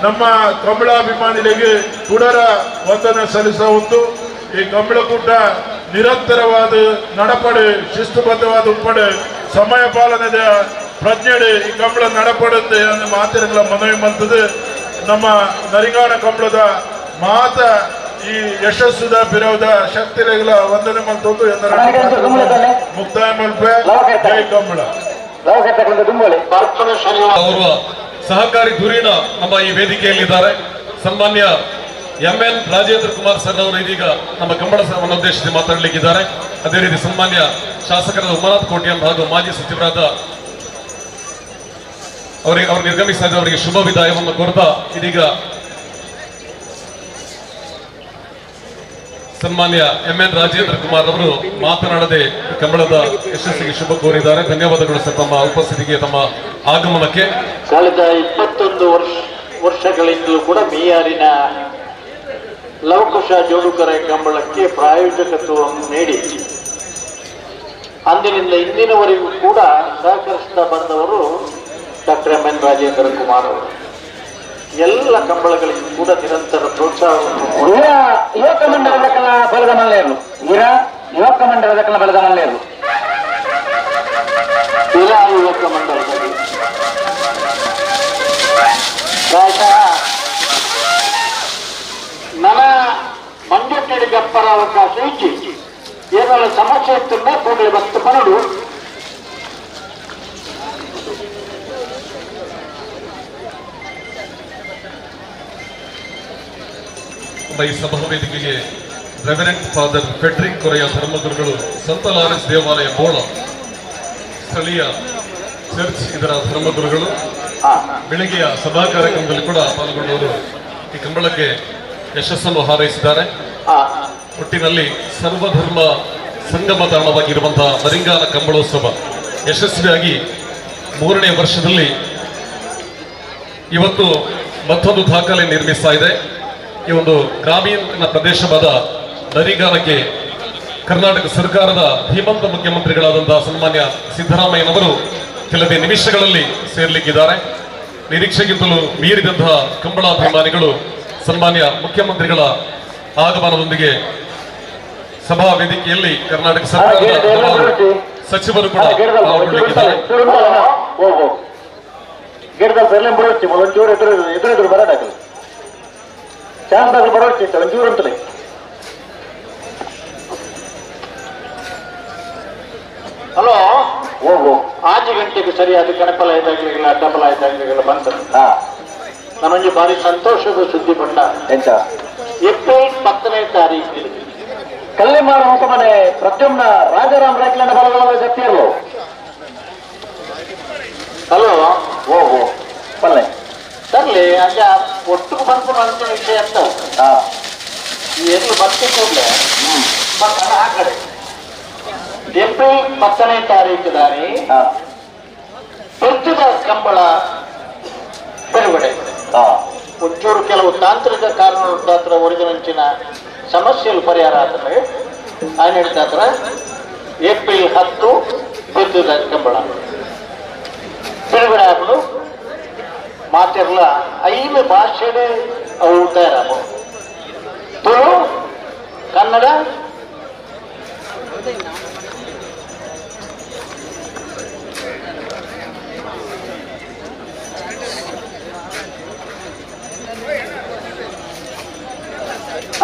ನಮ್ಮ ಕಂಬಳಾಭಿಮಾನಿಗಳಿಗೆ ಕುಡರ ವಂದನೆ ಸಲ್ಲಿಸ ಉಂಟು. ಈ ಕಂಬಳಕೂಟ ನಿರಂತರವಾದ ನಡಪಡೆ, ಶಿಸ್ತುಬದ್ಧವಾದ ಉಪ್ಪಡೆ, ಸಮಯ ಪಾಲನೆದ ಪ್ರಜ್ಞೆಡೆ ಈ ಕಂಬಳ ನಡಪಡುತ್ತೆ ಅನ್ನೋ ಮಾತಿರಗಳ ಮನವಿ ಮಲ್ತದೆ. ನಮ್ಮ ನರಿಗಾಣ ಕಂಬಳದ ಮಾತ ಈ ಯಶಸ್ಸುದ ಬಿರೋದ ಶಕ್ತಿಗಳ ವಂದನೆ ಮಲ್ತೊಂದು ಮುಕ್ತಾಯ ಮಲ್ಪೆ. ಜೈ ಕಂಬಳ. ಅವರ ಸಹಕಾರಿ ಧುರೀಣ ನಮ್ಮ ಈ ವೇದಿಕೆಯಲ್ಲಿದ್ದಾರೆ. ಸನ್ಮಾನ್ಯ ಎಂ ಎನ್ ರಾಜೇಂದ್ರ ಕುಮಾರ್ ಸರ್ ಅವರು ಇದೀಗ ನಮ್ಮ ಕಂಬಳ ಸಭೆಯನ್ನು ಉದ್ದೇಶಿಸಿ ಮಾತಾಡಲಿಕ್ಕಿದ್ದಾರೆ. ಅದೇ ರೀತಿ ಸನ್ಮಾನ್ಯ ಶಾಸಕರಾದ ಉಮಾನಾಥ್ ಕೋಟ್ಯಾನ್ ಹಾಗೂ ಮಾಜಿ ಸಚಿವರಾದ ಅವರಿಗೆ ಅವರು ನಿರ್ಗಮಿಸ್ತಾ ಇದ್ದಾರೆ, ಅವರಿಗೆ ಶುಭ ವಿದಾಯವನ್ನು ಕೋರ್ತಾ ಇದೀಗ ಸನ್ಮಾನ್ಯ ಎಂ ಎನ್ ರಾಜೇಂದ್ರ ಕುಮಾರ್ ಅವರು ಮಾತನಾಡದೆ ಕಂಬಳದ ಯಶಸ್ಸಿಗೆ ಶುಭ ಕೋರಿದ್ದಾರೆ. ಧನ್ಯವಾದಗಳು ಸರ್ ತಮ್ಮ ಉಪಸ್ಥಿತಿಗೆ, ತಮ್ಮ ಆಗಮನಕ್ಕೆ. ಕಳೆದ 21 ವರ್ಷಗಳಿಂದಲೂ ಕೂಡ ಮೀಯಾರಿನ ಲವಕುಶ ಜೋಡುಕರೆ ಕಂಬಳಕ್ಕೆ ಪ್ರಾಯೋಜಕತ್ವವನ್ನು ನೀಡಿ ಅಂದಿನಿಂದ ಇಂದಿನವರೆಗೂ ಕೂಡ ಸಹಕರಿಸ್ತಾ ಬಂದವರು doctor M N Rajendra Kumar ಅವರು. ಎಲ್ಲ ಕಂಬಳಗಳಿಗೂ ಕೂಡ ನಿರಂತರ ಪ್ರೋತ್ಸಾಹವನ್ನು ಯುವಕ ಮಂಡಲದ ಕಲಾ ಬಲದ ಮಲ್ಲೇರು ಇರಾ ಯುವಕ ಮಂಡಲದ ಕಲಾ ಬಲದ ಮಲ್ಲೇರು ಇರಾ ಯುವಕ ಮಂಡಲದಲ್ಲಿ ಪ್ರಾಯಶಃ ನನ್ನ ಮಂಜುಟ್ಟಿಗೆ ಅಪ್ಪರ ಅವಕಾಶ ಇಚ್ಚಿ ಏನಾರ ಸಮಸ್ಯೆ ಇತ್ತಂದ್ರೆ ಕೂಡಲೇ ಬಸ್ತು ಪನಡು. ಈ ಸಭಾ ವೇದಿಕೆಗೆ ರೆವರೆಂಡ್ ಫಾದರ್ ಫೆಡ್ರಿಕ್ ಕೊರೆಯ ಧರ್ಮಗುರುಗಳು, ಸಂತ ಲಾರೆನ್ಸ್ ದೇವಾಲಯ ಬೋಳ ಸ್ಥಳೀಯ ಚರ್ಚ್ ಇದರ ಧರ್ಮಗುರುಗಳು ಬೆಳಗ್ಗೆಯ ಸಭಾ ಕಾರ್ಯಕ್ರಮದಲ್ಲಿ ಕೂಡ ಪಾಲ್ಗೊಂಡವರು ಈ ಕಂಬಳಕ್ಕೆ ಯಶಸ್ಸನ್ನು ಹಾರೈಸಿದ್ದಾರೆ. ಒಟ್ಟಿನಲ್ಲಿ ಸರ್ವಧರ್ಮ ಸಂಗಮ ತಾಣವಾಗಿರುವಂತಹ ನರಿಂಗಾನ ಕಂಬಳೋತ್ಸವ ಯಶಸ್ವಿಯಾಗಿ 3ನೇ ವರ್ಷದಲ್ಲಿ ಇವತ್ತು ಮತ್ತೊಂದು ದಾಖಲೆ ನಿರ್ಮಿಸ್ತಾ ಇದೆ. ಈ ಒಂದು ಗ್ರಾಮೀಣ ಪ್ರದೇಶವಾದ ನರಿಗಾನಕ್ಕೆ ಕರ್ನಾಟಕ ಸರ್ಕಾರದ ಧೀಮಂತ ಮುಖ್ಯಮಂತ್ರಿಗಳಾದಂತಹ ಸನ್ಮಾನ್ಯ ಸಿದ್ದರಾಮಯ್ಯನವರು ಕೆಲವೇ ನಿಮಿಷಗಳಲ್ಲಿ ಸೇರಲಿಕ್ಕಿದ್ದಾರೆ. ನಿರೀಕ್ಷೆಗಿಂತಲೂ ಮೀರಿದಂತಹ ಕಂಬಳಾಭಿಮಾನಿಗಳು ಸನ್ಮಾನ್ಯ ಮುಖ್ಯಮಂತ್ರಿಗಳ ಆಗಮನದೊಂದಿಗೆ ಸಭಾ ವೇದಿಕೆಯಲ್ಲಿ ಕರ್ನಾಟಕ ಸರ್ಕಾರದ ಹಲವಾರು ಸಚಿವರು ಕೂಡ ಪಾಲ್ಗೊಳ್ಳಲಿದ್ದಾರೆ. ಹಲೋ, 5 ಗಂಟೆಗೆ ಸರಿಯಾದ ಕಣಪಲ ಇದ್ದಾಗಲಿಲ್ಲ, ಅಡ್ಡಪಲ ಇದ್ದಾಗಲಿಲ್ಲ ಬಂತು. ನಮಗೆ ಭಾರಿ ಸಂತೋಷದ ಸುದ್ದಿ ಬಂಡ. ಎಂತ? ಏಪ್ರಿಲ್ 10ನೇ ತಾರೀಕು ಕಲ್ಲಿಮಾರ ಹೊಸಮನೆ ಪ್ರದ್ಯುಮ್ನ ರಾಜಾರಾಮ್ ರಾಕ್ಲಂಡ ಬಲಗಳ ಶಕ್ತಿಯಲ್ಲೋ. ಹಲೋ, ಓಹೋ ಪಲ್ಲೆ ತರ್ಲಿ ಅಂಜ ಒಟ್ಟಿಗೆ ಬಂದ್ಕೊಂಡು ಅಂತ ವಿಷಯ ಅಂತ ಈ ಎಲ್ಲಿ ಬರ್ತಿ ಕೂಡಲೇ ಆ ಕಡೆ ಏಪ್ರಿಲ್ 10ನೇ ತಾರೀಕು ದಾರಿ ಪ್ರಸ್ತುತ ಕಂಬಳ ಬಿಡುಗಡೆ. ಒಂಚೂರು ಕೆಲವು ತಾಂತ್ರಿಕ ಕಾರಣಗಳ ಒರಿಜಿನಂಚಿನ ಸಮಸ್ಯೆಗಳು ಪರಿಹಾರ ಆದರೆ ఆయన ಹೇಳ್ತಾ ಏಪ್ರಿಲ್ 10 ಪ್ರಸ್ತುತ ಕಂಬಳ ಬಿಡುಗಡೆ ಆಗಲು ಮಾತಿರಲ್ಲ. 5 ಭಾಷೆಡೆ ಅವು ತಯಾರಾಗ ತುಳು, ಕನ್ನಡ,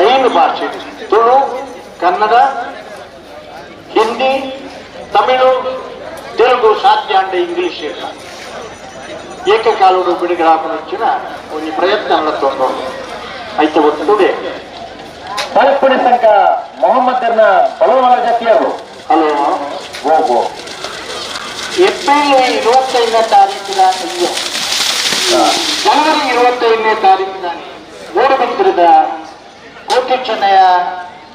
ಐದು ಭಾಷೆ ತುಳು, ಕನ್ನಡ, ಹಿಂದಿ, ತಮಿಳು, ತೆಲುಗು, ಸಾಧ್ಯ ಅಂಡ ಇಂಗ್ಲಿಷ್ ಇಲ್ಲ. ಏಕಕಾಲೋಡು ಬಿಡುಗಡೆ ಒಂದು ಪ್ರಯತ್ನ ನಡತೊಂದು ಐತೆ ಒತ್ತುಡೆ. ಪರಪ್ಪುಣಿ ಸಂಘ ಮೊಹಮ್ಮದ್ ಬಲವಲ ಜಾತಿಯವರು. ಹಲೋ, ಓಹೋ ಏಪ್ರಿಲ್ 25ನೇ ತಾರೀಕಿನ ಜನವರಿ 25ನೇ ತಾರೀಕಿನ ಮೂಡುಬಿದ್ರದ ಕೋಟಿ ಚೆನ್ನಯ್ಯ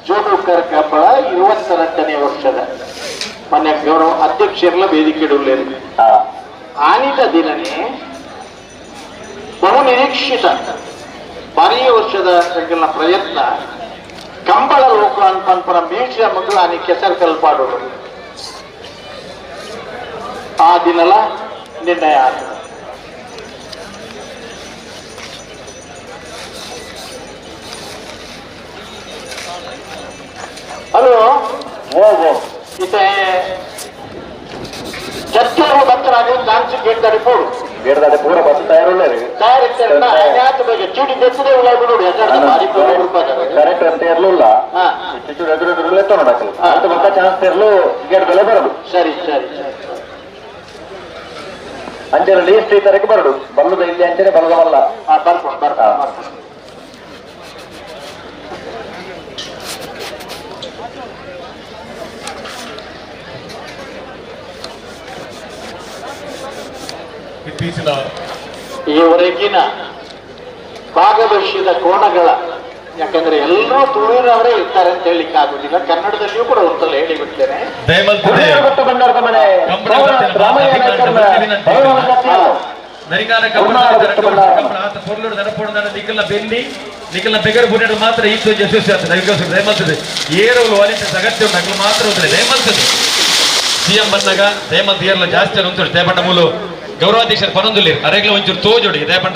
ಜೋಡುಕರ್ ಕಂಬಳ 22ನೇ ವರ್ಷದ ಮಾನ್ಯ ಗೌರವ ಅಧ್ಯಕ್ಷರಲ್ಲ ವೇದಿಕೆ ಆನಿತ ದಿನನೇ ಬಹು ನಿರೀಕ್ಷಿತ ಭಾರೀ ವರ್ಷದ ಪ್ರಯತ್ನ ಕಂಬಳ ಲೋಕ ಅನ್ಪನ್ಪನ ಮೀಳ್ಸಿದ ಮಕ್ಕಳು ಆನಿ ಕೆಸರು ಕಲ್ಪಾಡೋದು ಆ ದಿನಲ ನಿರ್ಣಯ ಆದ. ಹಲೋ ಇತ್ತೆ ಜತ್ತಿಯವರು ಭಕ್ತರಾಗಿ ಚಾನ್ಸ್ ಗೇಟ್ ದಾಡಿ ಪೋಡು ಗೇಟ್ ದಾಡಿ ಪೂರ ಬಸ್ ತಯಾರುಲ್ಲ ತಯಾರಿರ್ತಾರೆ ಬಗ್ಗೆ ಚೀಟಿ ತೆತ್ತದೆ ಉಳ್ಳಾಗ ನೋಡಿ ಕರೆಕ್ಟ್ ಅಂತ ಇರಲಿಲ್ಲ ಚೂರು ಎದುರು ಎದುರು ಎತ್ತ ನೋಡಕ್ಕಲ್ಲ ಅದು ಮಕ್ಕ ಚಾನ್ಸ್ ಇರಲು ಗೇಟ್ ಬೆಲೆ ಬರಡು. ಸರಿ ಸರಿ ಸರಿ ಅಂಚನೆ ಲೀಸ್ಟ್ ಈ ತರಕ್ಕೆ ಬರಡು ಬಲ್ಲದ ಇಲ್ಲಿ ಅಂಚನೆ ಬಲ್ಲದವಲ್ಲ ಬರ್ಕೊಂಡು ಬರ್ಕೊಂಡು ಇತ್ತೀಚಿನ ಈವರೆಗಿನ ಭಾಗವಹಿಸಿದ ಕೋಣಗಳ, ಯಾಕಂದ್ರೆ ಎಲ್ಲರೂ ತುಳುವಿನವರೇ ಇರ್ತಾರೆ ಅಂತ ಹೇಳಲಿಕ್ಕೆ ಆಗುದಿಲ್ಲ, ಕನ್ನಡದಲ್ಲಿಯೂ ಕೂಡ ಒಂದ್ಸಲ ಹೇಳಿಬಿಡ್ತೇನೆ. ನಿಖಲ್ನ ಬೆಗರ್ ಬುಡಾಡು ಮಾತ್ರ ಈ ಯಶಸ್ವಿ ಆಗ್ತದೆ. ದಯಮಲ್ತದೆ ಏರಲು ವಾಲಿಂಟ ಅಗತ್ಯ ಉಂಟು ಅಗ್ಲು ಮಾತ್ರ ಉಂಟು ದಯಮಲ್ತದೆ. ಸಿಎಂ ಬಂದಾಗ ದಯಮಂತ್ ಏರ್ಲ ಜಾಸ್ತಿ ಉಂಟು ದಯಪಂಡ ಮೂಲು ಗೌರವಾಧ್ಯಕ್ಷರು ಪನೊಂದುಲ್ಲಿ ಅರೆಗ್ಲ ಒಂಚೂರು ತೋಜೋಡಿ ದಯಪಂಡ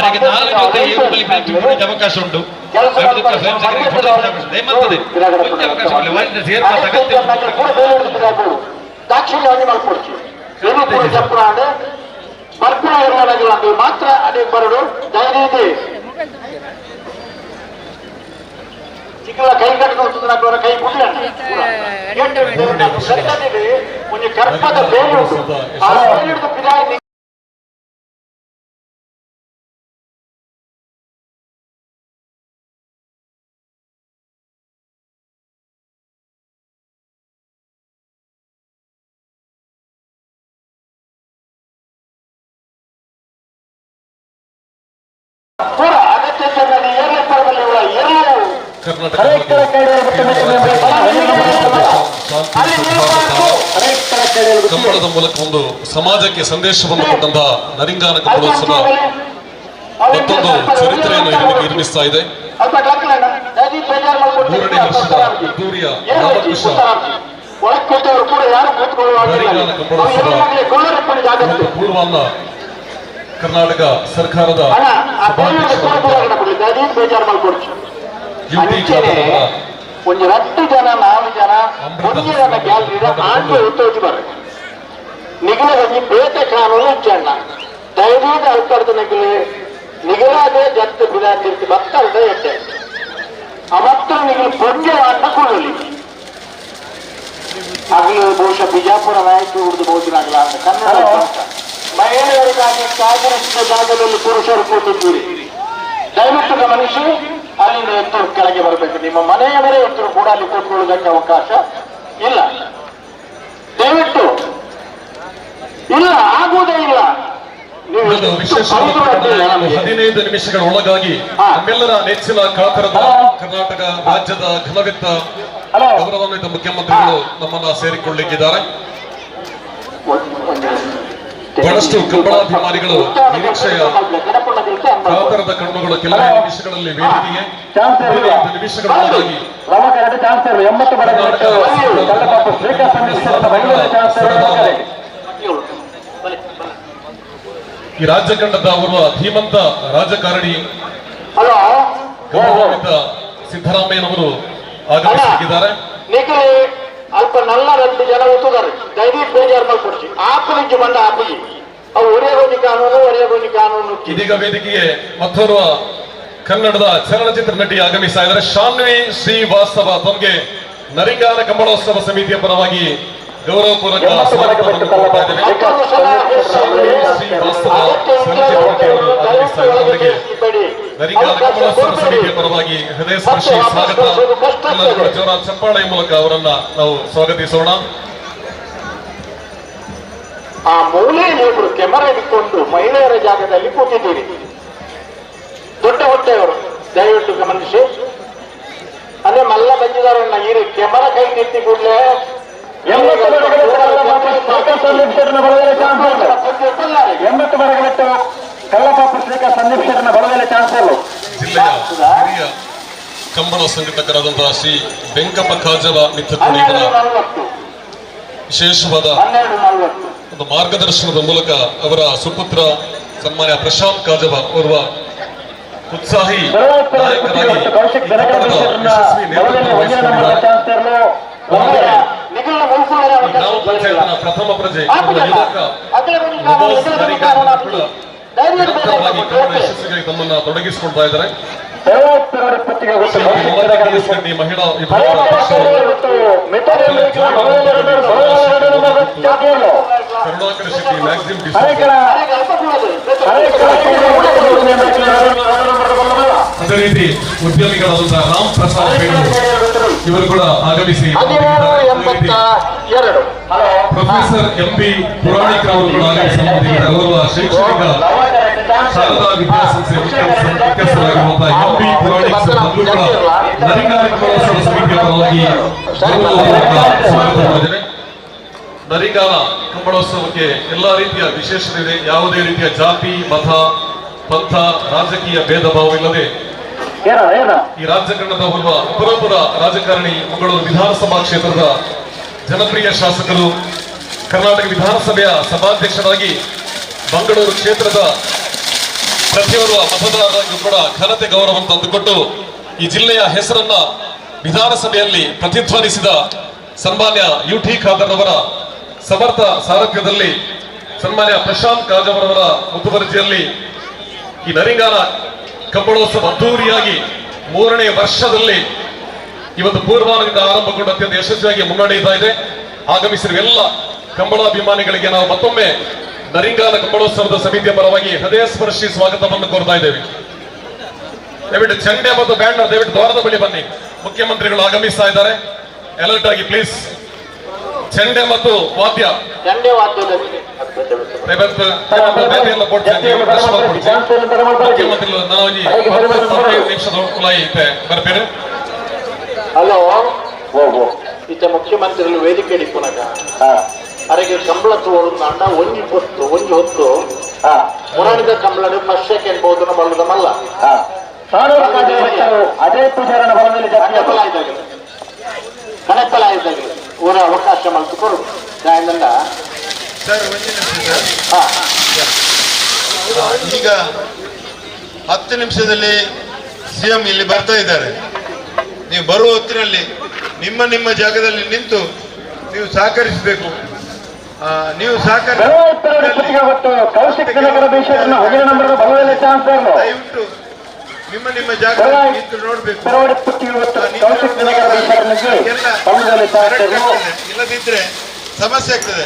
ಅರೆಗೆ 4 ಜೊತೆ ಏರು ಬಲಿ ಅವಕಾಶ ಉಂಟು. ದಯಮಲ್ತದೆ ಅವಕಾಶ ಅಗತ್ಯ ಮಾತ್ರ ಅದೇ ಬರಡು ದಯದೀತಿ ಚಿಕ್ಕಲ ಕೈ ಕಟ್ಟಿಕೊಂಡು ಕೈ ಕುಡ್ಲ ಒಂಜಿ ಕರ್ಪದ ಬೇರೆ ಉಂಟು ಆ ಬೇರೆ ಪಿದಾಯಿ ಪೂರ ಅಗತ್ಯ ಏರ್ಲೆ ಪರದಲ್ಲಿ ಏರ್ಲೆ ಕಂಬಳದ ಮೂಲಕ ಒಂದು ಸಮಾಜಕ್ಕೆ ಸಂದೇಶವನ್ನು ಕೊಟ್ಟಂತಹ ನರಿಂಗಾನ ಕಂಬಳೋತ್ಸವ ಮತ್ತೊಂದು ಚರಿತ್ರೆಯನ್ನು ನಿರ್ಮಿಸ್ತಾ ಇದೆ. 3ನೇ ವರ್ಷದ ಅದ್ದೂರಿಯ ರಾಮಕೃಷ್ಣ ನರಿಂಗಾನ ಕಂಬಳೋತ್ಸವ ಪೂರ್ವಾನ್ನ ಕರ್ನಾಟಕ ಸರ್ಕಾರದ ಒಂಜಿ 2 ಜನ 4 ಜನ ಒಂಜಿ ಜನ ಗ್ಯಾಲರಿ ಆಂಟು ಉತ್ತೋಜಿ ಬರ್ರಿ ನಿಗಲ ಒಂಜಿ ಬೇತೆ ಕಾನೂನು ಇಚ್ಚಣ್ಣ ದಯದೀದ ಅಲ್ಪಡ್ದು ನಿಗಲಿ ನಿಗಲಾದೆ ಜತ್ತು ಬಿಡಾತಿರ್ತಿ ಬತ್ತಲ್ದ ಎಟ್ಟೆ ಅವತ್ತು ನಿಗಲು ಪೊಂಜೆ ಆಟ ಕೊಡಲಿ ಆಗಲೂ ಬಹುಶಃ ಬಿಜಾಪುರ ನಾಯಕಿ ಉಳಿದು ಬಹುದಿನಾಗಲ ಅಂತ ಕನ್ನಡ ಮಹಿಳೆಯರಿಗಾಗಿ ಕಾಗರಸಿದ ಜಾಗದಲ್ಲಿ ಪುರುಷರು ಕೂತಿದ್ದೀರಿ, ದಯವಿಟ್ಟು ಗಮನಿಸಿ. ಅಲ್ಲಿಂದ ಎತ್ತರು ಕೆಳಗೆ ಬರಬೇಕು. ನಿಮ್ಮ ಮನೆಯವರೇ ಎತ್ತರು ಕೂಡ ಅಲ್ಲಿ ಕೂತ್ಕೊಳ್ಳುವುದಕ್ಕೆ ಅವಕಾಶ ಇಲ್ಲ. ದಯವಿಟ್ಟು ಇಲ್ಲ, ಆಗುವುದೇ ಇಲ್ಲ. ನೀವು 15 ನಿಮಿಷಗಳ ಒಳಗಾಗಿ ನಮ್ಮೆಲ್ಲರ ನೆಚ್ಚಿನ ಕಾತರದ ಕರ್ನಾಟಕ ರಾಜ್ಯದ ಘನವಿತ್ತ ಗೌರವಾನ್ವಿತ ಮುಖ್ಯಮಂತ್ರಿಗಳು ನಮ್ಮನ್ನ ಸೇರಿಕೊಳ್ಳಲಿಕ್ಕಿದ್ದಾರೆ. ಬಹಳಷ್ಟು ಕಂಬಳಾಭಿಮಾನಿಗಳು ನಿರೀಕ್ಷೆಯ ಕಾತರದ ಕಣ್ಣುಗಳು ಕೆಲವೇ ನಿಮಿಷಗಳಲ್ಲಿ ವೇದಿಕೆಗೆ 15 ನಿಮಿಷಗಳೊಳಗಾಗಿ ಈ ರಾಜ್ಯ ಕಂಡದ ಓರ್ವ ಧೀಮಂತ ರಾಜಕಾರಣಿ ಗೌರವಾನ್ವಿತ ಸಿದ್ದರಾಮಯ್ಯನವರು ಆಗಮಿಸಲಿದ್ದಾರೆ. ಅಲ್ಪ ನಲ್ಲ 2 ಜನ ಒತ್ತುದಾರೆ ದಯವಿಟ್ಟು ಬೇಜಾರು ಮಾಡ್ಕೊಡ್ಸಿ ಆಪಲಿಂಚು ಬಂದ ಆಪಗಿ ಅವು ಒರೆಯ ಕಾನೂನು ಒರೆಯ ಕಾನೂನು. ಇದೀಗ ವೇದಿಕೆಗೆ ಮತ್ತೋರ್ವ ಕನ್ನಡದ ಚಲನಚಿತ್ರ ನಟಿ ಆಗಮಿಸ್ತಾ ಇದ್ದಾರೆ, ಶಾನ್ವಿ ಶ್ರೀವಾಸ್ತವ. ತಮಗೆ ನರಿಂಗಾನ ಕಂಬಳೋತ್ಸವ ಸಮಿತಿಯ ಪರವಾಗಿ ಗೌರವಪೂರ್ವಕ ಸ್ವಾಗತವನ್ನು ಕೋರ್ತಾ ಇದ್ದೇವೆ. ಶಾನ್ವಿ ಶ್ರೀವಾಸ್ತವ ಚಲನಚಿತ್ರ ನಟಿಯವರು ಆಗಮಿಸ್ತಾ ಇದ್ದಾರೆ. ಅವರಿಗೆ ನರಿಂಗಾನ ಕಂಬಳೋತ್ಸವ ಸಮಿತಿಯ ಪರವಾಗಿ ಹೃದಯ ಸ್ಪರ್ಶಿ ಸ್ವಾಗತ. ಎಲ್ಲರೂ ಕೂಡ ಜೋರಾದ ಚಪ್ಪಾಳೆಯ ಮೂಲಕ ಅವರನ್ನ ನಾವು ಸ್ವಾಗತಿಸೋಣ. ಆ ಮೂಲೆಯಲ್ಲಿ ಒಬ್ಬರು ಕೆಮರಾ ಹಿಡ್ಕೊಂಡು ಮಹಿಳೆಯರ ಜಾಗದಲ್ಲಿ ಕೂತಿದ್ದೀರಿ, ದೊಡ್ಡ ಹೊಟ್ಟೆಯವರು. ದಯವಿಟ್ಟು ಗಮನಿಸಿ. ಅದೇ ಮಲ್ಲ ಬಂದಿದಾರಣ್ಣ ಈ ಕೆಮರಾ ಕೈ ಎತ್ತಿ ಕೂಡಲೇ 80 ಮರಗಳಿಟ್ಟು ಕಳ್ಳಪಾಪು ಶ್ರೀಕಾ ಸಂದೀಪ್ ಶೆಟ್ಟನ ಬಲದಲ್ಲಿ ಚಾನ್ಸ್. ಜಿಲ್ಲೆಯ ಹಿರಿಯ ಕಂಬಳ ಸಂಘಟಕರಾದಂತಹ ಶ್ರೀ ವೆಂಕಪ್ಪ ಕಾಜವ ಮಿತ್ತಕೋಡಿ ಇವರ ವಿಶೇಷವಾದ ಒಂದು ಮಾರ್ಗದರ್ಶನದ ಮೂಲಕ ಅವರ ಸುಪುತ್ರ ಸನ್ಮಾನ್ಯ ಪ್ರಶಾಂತ್ ಕಾಜವ ಓರ್ವ ಉತ್ಸಾಹಿ ನಾಯಕರಾಗಿ ಯಶಸ್ವಿ ನೇತೃತ್ವ ವಹಿಸಿಕೊಂಡಿದ್ದಾರೆ. ಗ್ರಾಮ ಪಂಚಾಯತ್ನ ಪ್ರಥಮ ಪ್ರಜೆ ಯುವಕ ನಿರಂತರವಾಗಿ ಕನ್ನಡ ಯಶಸ್ಸಿಗಾಗಿ ತಮ್ಮನ್ನ ತೊಡಗಿಸಿಕೊಳ್ತಾ ಇದ್ದಾರೆ. ಮಹಿಳಾ ವಿಭಾಗದ ಅಧ್ಯಕ್ಷರು ಕರುಣಾಕರ ಶೆಟ್ಟಿ ಮ್ಯಾಕ್ಸಿಮ್ ಅದೇ ರೀತಿ ಉದ್ಯಮಿಗಳಾದಂತಹ ರಾಮ್ ಪ್ರಸಾದ್ ಬೇಡೂರು ಇವರು ಕೂಡ ಆಗಮಿಸಿ ಪ್ರೊಫೆಸರ್ ಎಂ ಪಿ ಪುರಾಣಿಕ್ ಅವರು ಕೂಡ ಆಗಮಿಸಿ ಅವರ ಶೈಕ್ಷಣಿಕ ಶಾರದಾ ವಿದ್ಯಾಸಂಸ್ಥೆ ಮುಖ್ಯಸ್ಥರಾಗಿರುವಂತಹ ಎಂ ಪಿ ಪುರಾಣಿಕ್ ಸರ್ ಕೂಡ ನರಿಂಗಾಲ ಕಮಲೋತ್ಸವ ಸಮಿತಿಯ ಪರವಾಗಿ ಸ್ವಾಗತ ಮಾಡಿದ್ದೇನೆ. ನರಿಂಗಾಲ ಕಂಬಳೋತ್ಸವಕ್ಕೆ ಎಲ್ಲಾ ರೀತಿಯ ವಿಶೇಷತೆ ಇದೆ. ಯಾವುದೇ ರೀತಿಯ ಜಾತಿ, ಮತ, ಪಂಥ, ರಾಜಕೀಯ ಭೇದ ಭಾವವಿಲ್ಲದೆ ಈ ರಾಜ್ಯ ಕನ್ನಡದ ಓರ್ವ ಅಪರೂಪದ ರಾಜಕಾರಣಿ, ಮಂಗಳೂರು ವಿಧಾನಸಭಾ ಕ್ಷೇತ್ರದ ಜನಪ್ರಿಯ ಶಾಸಕರು, ಕರ್ನಾಟಕ ವಿಧಾನಸಭೆಯ ಸಭಾಧ್ಯಕ್ಷರಾಗಿ ಮಂಗಳೂರು ಕ್ಷೇತ್ರದ ಪ್ರತಿಯೊಬ್ಬ ಮತದಾರರಿಗೂ ಕೂಡ ಘನತೆ ಗೌರವ ತಂದುಕೊಟ್ಟು ಈ ಜಿಲ್ಲೆಯ ಹೆಸರನ್ನ ವಿಧಾನಸಭೆಯಲ್ಲಿ ಪ್ರತಿಧ್ವನಿಸಿದ ಸನ್ಮಾನ್ಯ ಯು ಟಿ ಖಾದರ್ ಅವರ ಸಮರ್ಥ ಸಾರಥ್ಯದಲ್ಲಿ ಸನ್ಮಾನ್ಯ ಪ್ರಶಾಂತ್ ಕಾಜವರವರ ಮುತುವರ್ಜಿಯಲ್ಲಿ ಈ ನರಿಂಗಾಲ ಕಂಬಳೋತ್ಸವ ಅದ್ದೂರಿಯಾಗಿ 3ನೇ ವರ್ಷದಲ್ಲಿ ಇವತ್ತು ಪೂರ್ವಾನದಿಂದ ಆರಂಭಗೊಂಡು ಅತ್ಯಂತ ಯಶಸ್ವಿಯಾಗಿ ಮುನ್ನಡೆಯುತ್ತಾ ಇದೆ. ಆಗಮಿಸಿರುವ ಎಲ್ಲ ಕಂಬಳಾಭಿಮಾನಿಗಳಿಗೆ ನಾವು ಮತ್ತೊಮ್ಮೆ ನರಿಂಗಾಲ ಕಂಬಳೋತ್ಸವದ ಸಮಿತಿಯ ಪರವಾಗಿ ಹೃದಯ ಸ್ಪರ್ಶಿ ಸ್ವಾಗತವನ್ನು ಕೋರ್ತಾ ಇದ್ದೇವೆ. ದಯವಿಟ್ಟು ಚಂಡೆ ಮತ್ತು ಬ್ಯಾಂಡ್ ದಯವಿಟ್ಟು ದ್ವಾರದ ಬಳಿ ಬನ್ನಿ. ಮುಖ್ಯಮಂತ್ರಿಗಳು ಆಗಮಿಸ್ತಾ ಇದ್ದಾರೆ, ಅಲರ್ಟ್ ಆಗಿ ಪ್ಲೀಸ್. ಚಂಡೆ ಮತ್ತು ವಾದ್ಯ ಮುಖ್ಯಮಂತ್ರಿಗಳು ನಾವು ನಿಮಿಷದ ಬರ್ಪೇರು. ಹಲೋ, ಇತ್ತ ಮುಖ್ಯಮಂತ್ರಿಗಳು ವೇದಿಕೆ ಇಪ್ಪುನಗ ಅರೆಗೆ ಕಂಬಳ ತೋಡುಂಡ ಒಂಜಿ ಹೊತ್ತು ಒಂಜಿ ಹೊತ್ತು ಮುರಣಿದ ಕಂಬಳ ಫಸ್ಟ್ ಸೆಕೆಂಡ್ ಬಹುದು ಬಲ್ಲದ ಮಲ್ಲ ಅದೇ ಪೂಜಾರನ ಬಲದಲ್ಲಿ ಕಣಪ್ಪಲಾಯಿದಾಗ ಊರ ಅವಕಾಶ ಮಲ್ತುಕೊರು. ಸರ್ ಒಂದು ನಿಮಿಷ ಸರ್, ಈಗ 10 ನಿಮಿಷದಲ್ಲಿ ಸಿಎಂ ಇಲ್ಲಿ ಬರ್ತಾ ಇದ್ದಾರೆ. ನೀವು ಬರುವ ಹೊತ್ತಿನಲ್ಲಿ ನಿಮ್ಮ ನಿಮ್ಮ ಜಾಗದಲ್ಲಿ ನಿಂತು ನೀವು ಸಹಕರಿಸಬೇಕು. ನೀವು ದಯವಿಟ್ಟು ನಿಮ್ಮ ನಿಮ್ಮ ಜಾಗದಲ್ಲಿ ನಿಂತು ನೋಡಬೇಕು. ಇಲ್ಲದಿದ್ರೆ ಸಮಸ್ಯೆ ಆಗ್ತದೆ.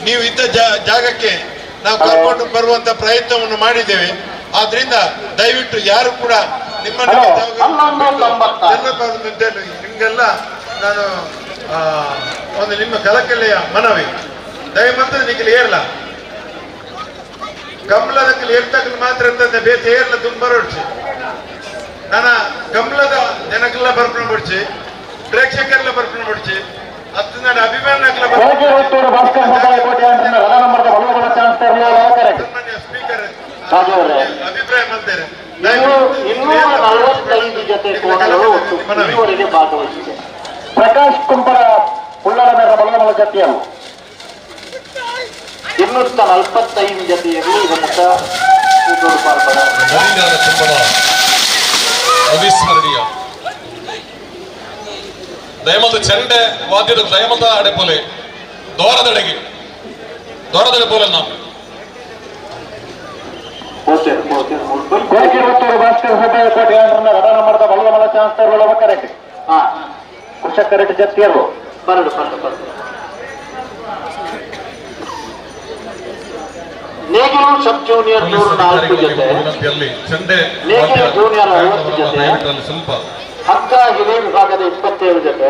ನೀವು ಇದ್ದ ಜಾಗಕ್ಕೆ ನಾವು ಕರ್ಕೊಂಡು ಬರುವಂತ ಪ್ರಯತ್ನವನ್ನು ಮಾಡಿದ್ದೇವೆ. ಆದ್ರಿಂದ ದಯವಿಟ್ಟು ಯಾರು ಕೂಡ ನಿಮ್ಮ ನಿಮ್ಗೆಲ್ಲ ನಾನು ಒಂದು ನಿಮ್ಮ ಕಲಕಲೆಯ ಮನವಿ, ದಯಮಂತ್ರ ನಿಖಿಲ್ ಏರ್ಲ ಕಮಲದಕ್ಕೆ ಏರ್ತಕ್ಕಲ್ಲಿ ಮಾತ್ರ ಅಂತಂದ್ರೆ ಬೇತೆ ಏರ್ಲ ತುಂಬ ಬರೋಡ್ಸಿ. ನನ್ನ ಕಮಲದ ಜನಕ್ಕೆಲ್ಲ ಬರ್ಕೊಂಡು ಬಿಡ್ಸಿ, ಪ್ರೇಕ್ಷಕರೆಲ್ಲ ಬರ್ಕೊಂಡು ಬಿಡ್ಸಿ, ಹತ್ತು ನನ್ನ ಅಭಿಮಾನಿಗಳ ಸ್ಪೀಕರ್ ಅಭಿಪ್ರಾಯ ಮಾಡ್ತಾರೆ. 245 ಜೊತೆ ಕೋಣಗಳು ಇದುವರೆಗೆ ಭಾಗವಹಿಸಿದೆ. ಪ್ರಕಾಶ್ ಕುಂಪರ ಉಳ್ಳಾಲ ಬಲಮಲ ಜತೆಯನ್ನು 245 ಜತೆಯಲ್ಲಿ ಇದನ್ನು ಅವಿಸ್ಮರಣೀಯ ದಯಮದ ಚಂಡೆ ವಾದ್ಯದ ದಯಮದ ಅಡೆಪೊಲೆ ದೋರದಡೆಗೆ ದೋರದಡೆ ಪೋಲೆ ನಾವು ಬರಡು ಬರಡು ಬರಡು ನೇಗಿಲು ಸಬ್ ಜೂನಿಯರ್ 104 ಜೊತೆ, ನೇಗಿಲು ಜೂನಿಯರ್ 60 ಜೊತೆ, ಹಗ್ಗ ಹಿರಿಯ ವಿಭಾಗದ 27 ಜೊತೆ,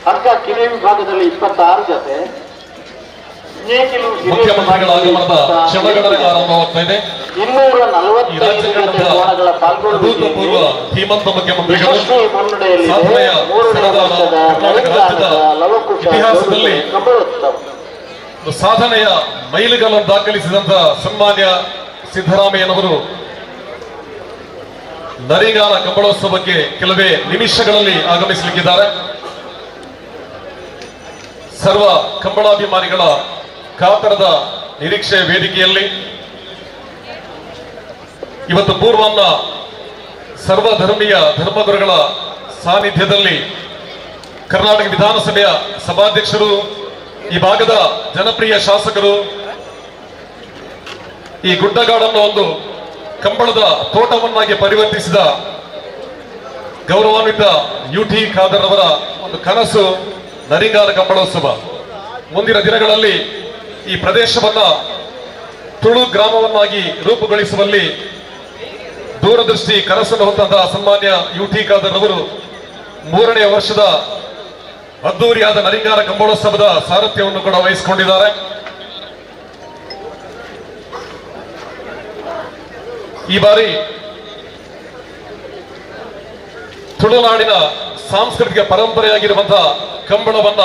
ಹಗ್ಗ ಕಿರಿಯ ವಿಭಾಗದಲ್ಲಿ 26 ಜೊತೆ, ನೇಗಿಲು ಮುಖ್ಯಮಂತ್ರಿಗಳ ಆಗಮನದ ಕ್ಷಣಗಣನೆ ಆರಂಭವಾಗ್ತಾ ಇದೆ. 245 ಜೊತೆ ಕೋಣಗಳ ಅಭೂತಪೂರ್ವ ಪಾಲ್ಗೊಳ್ಳುವಿಕೆಯಲ್ಲಿ ಧೀಮಂತ ಮುಖ್ಯಮಂತ್ರಿಗಳು ಯಶಸ್ವಿ ಮುನ್ನಡೆಯಲ್ಲಿದೆ. ಸಾಧನೆಯ ಮೂರನೇ ಸರದಾರ ವರ್ಷದ ಕರ್ನಾಟಕ ರಾಜ್ಯದ ನರಿಂಗಾಣದ ಲವಕುಶ ಇತಿಹಾಸದಲ್ಲಿ ಕಂಬಳೋತ್ಸವ. ಒಂದು ಸಾಧನೆಯ ಮೈಲಿಗಲ್ಲನ್ನು ದಾಖಲಿಸಿದಂತ ಸನ್ಮಾನ್ಯ ಸಿದ್ದರಾಮಯ್ಯನವರು ನರಿಗಾನ ಕಂಬಳೋತ್ಸವಕ್ಕೆ ಕೆಲವೇ ನಿಮಿಷಗಳಲ್ಲಿ ಆಗಮಿಸಲಿಕ್ಕಿದ್ದಾರೆ. ಸರ್ವ ಕಂಬಳಾಭಿಮಾನಿಗಳ ಕಾತರದ ನಿರೀಕ್ಷೆಯ ವೇದಿಕೆಯಲ್ಲಿ ಇವತ್ತು ಪೂರ್ವಾಹ್ನ ಸರ್ವಧರ್ಮೀಯ ಧರ್ಮಗುರುಗಳ ಸಾನ್ನಿಧ್ಯದಲ್ಲಿ ಕರ್ನಾಟಕ ವಿಧಾನಸಭೆಯ ಸಭಾಧ್ಯಕ್ಷರು, ಈ ಭಾಗದ ಜನಪ್ರಿಯ ಶಾಸಕರು, ಈ ಗುಡ್ಡಗಾಡನ್ನು ಒಂದು ಕಂಬಳದ ತೋಟವನ್ನಾಗಿ ಪರಿವರ್ತಿಸಿದ ಗೌರವಾನ್ವಿತ ಯು ಟಿ ಖಾದರ್ ಅವರ ಒಂದು ಕನಸು ನರಿಂಗಾಲ ಕಂಬಳೋತ್ಸವ. ಮುಂದಿನ ದಿನಗಳಲ್ಲಿ ಈ ಪ್ರದೇಶವನ್ನ ತುಳು ಗ್ರಾಮವನ್ನಾಗಿ ರೂಪುಗೊಳಿಸುವಲ್ಲಿ ದೂರದೃಷ್ಟಿ ಕನಸನ್ನು ಹೊತ್ತಂತಹ ಸನ್ಮಾನ್ಯ ಯು ಟಿ ಖಾದರ್ ಅವರು ಮೂರನೇ ವರ್ಷದ ಅದ್ದೂರಿಯಾದ ನರಿಂಗಾರ ಕಂಬಳೋತ್ಸವದ ಸಾರಥ್ಯವನ್ನು ಕೂಡ ವಹಿಸಿಕೊಂಡಿದ್ದಾರೆ. ಈ ಬಾರಿ ತುಳುನಾಡಿನ ಸಾಂಸ್ಕೃತಿಕ ಪರಂಪರೆಯಾಗಿರುವಂತಹ ಕಂಬಳವನ್ನ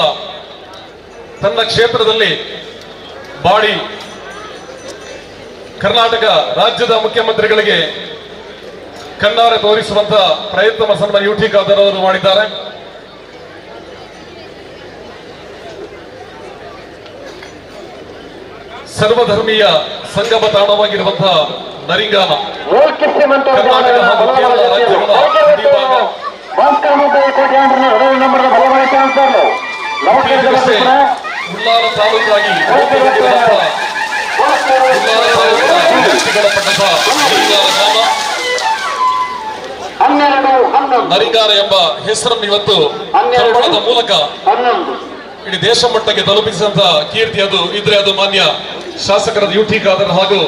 ತನ್ನ ಕ್ಷೇತ್ರದಲ್ಲಿ ಬಾಳಿ ಕರ್ನಾಟಕ ರಾಜ್ಯದ ಮುಖ್ಯಮಂತ್ರಿಗಳಿಗೆ ಕಣ್ಣಾರೆ ತೋರಿಸುವಂತಹ ಪ್ರಯತ್ನ ಸನ್ಮಾನ್ಯ ಯು ಟಿ ಖಾದರ್ ಅವರು ಮಾಡಿದ್ದಾರೆ. ಸರ್ವಧರ್ಮೀಯ ಸಂಗಮ ತಾಣವಾಗಿರುವಂತಹ ನರಿಂಗಾನ ಕರ್ನಾಟಕ ಹಾಗೂ ಕೇರಳ ರಾಜ್ಯಗಳ ಗಡಿಭಾಗ. ಉಳ್ಳಾಲ ತಾಲೂಕಾಗಿ ರೂಪುಗೊಂಡಿರುವಂತಹ ಉಳ್ಳಾಲ ತಾಲೂಕಿನ ವ್ಯಾಪ್ತಿಗೊಳಪಟ್ಟಂತಹ ನರಿಂಗಾನ ಗ್ರಾಮ ನರಿಂಗಾನ ಎಂಬ ಹೆಸರನ್ನು ಇವತ್ತು ಕಂಬಳದ ಮೂಲಕ ಇಡೀ ದೇಶ ಮಟ್ಟಕ್ಕೆ ತಲುಪಿಸಿದಂತಹ ಕೀರ್ತಿ ಅದು ಇದ್ರೆ ಅದು ಮಾನ್ಯ ಶಾಸಕರಾದ ಯು ಟಿ ಖಾದರ್ ಹಾಗೂ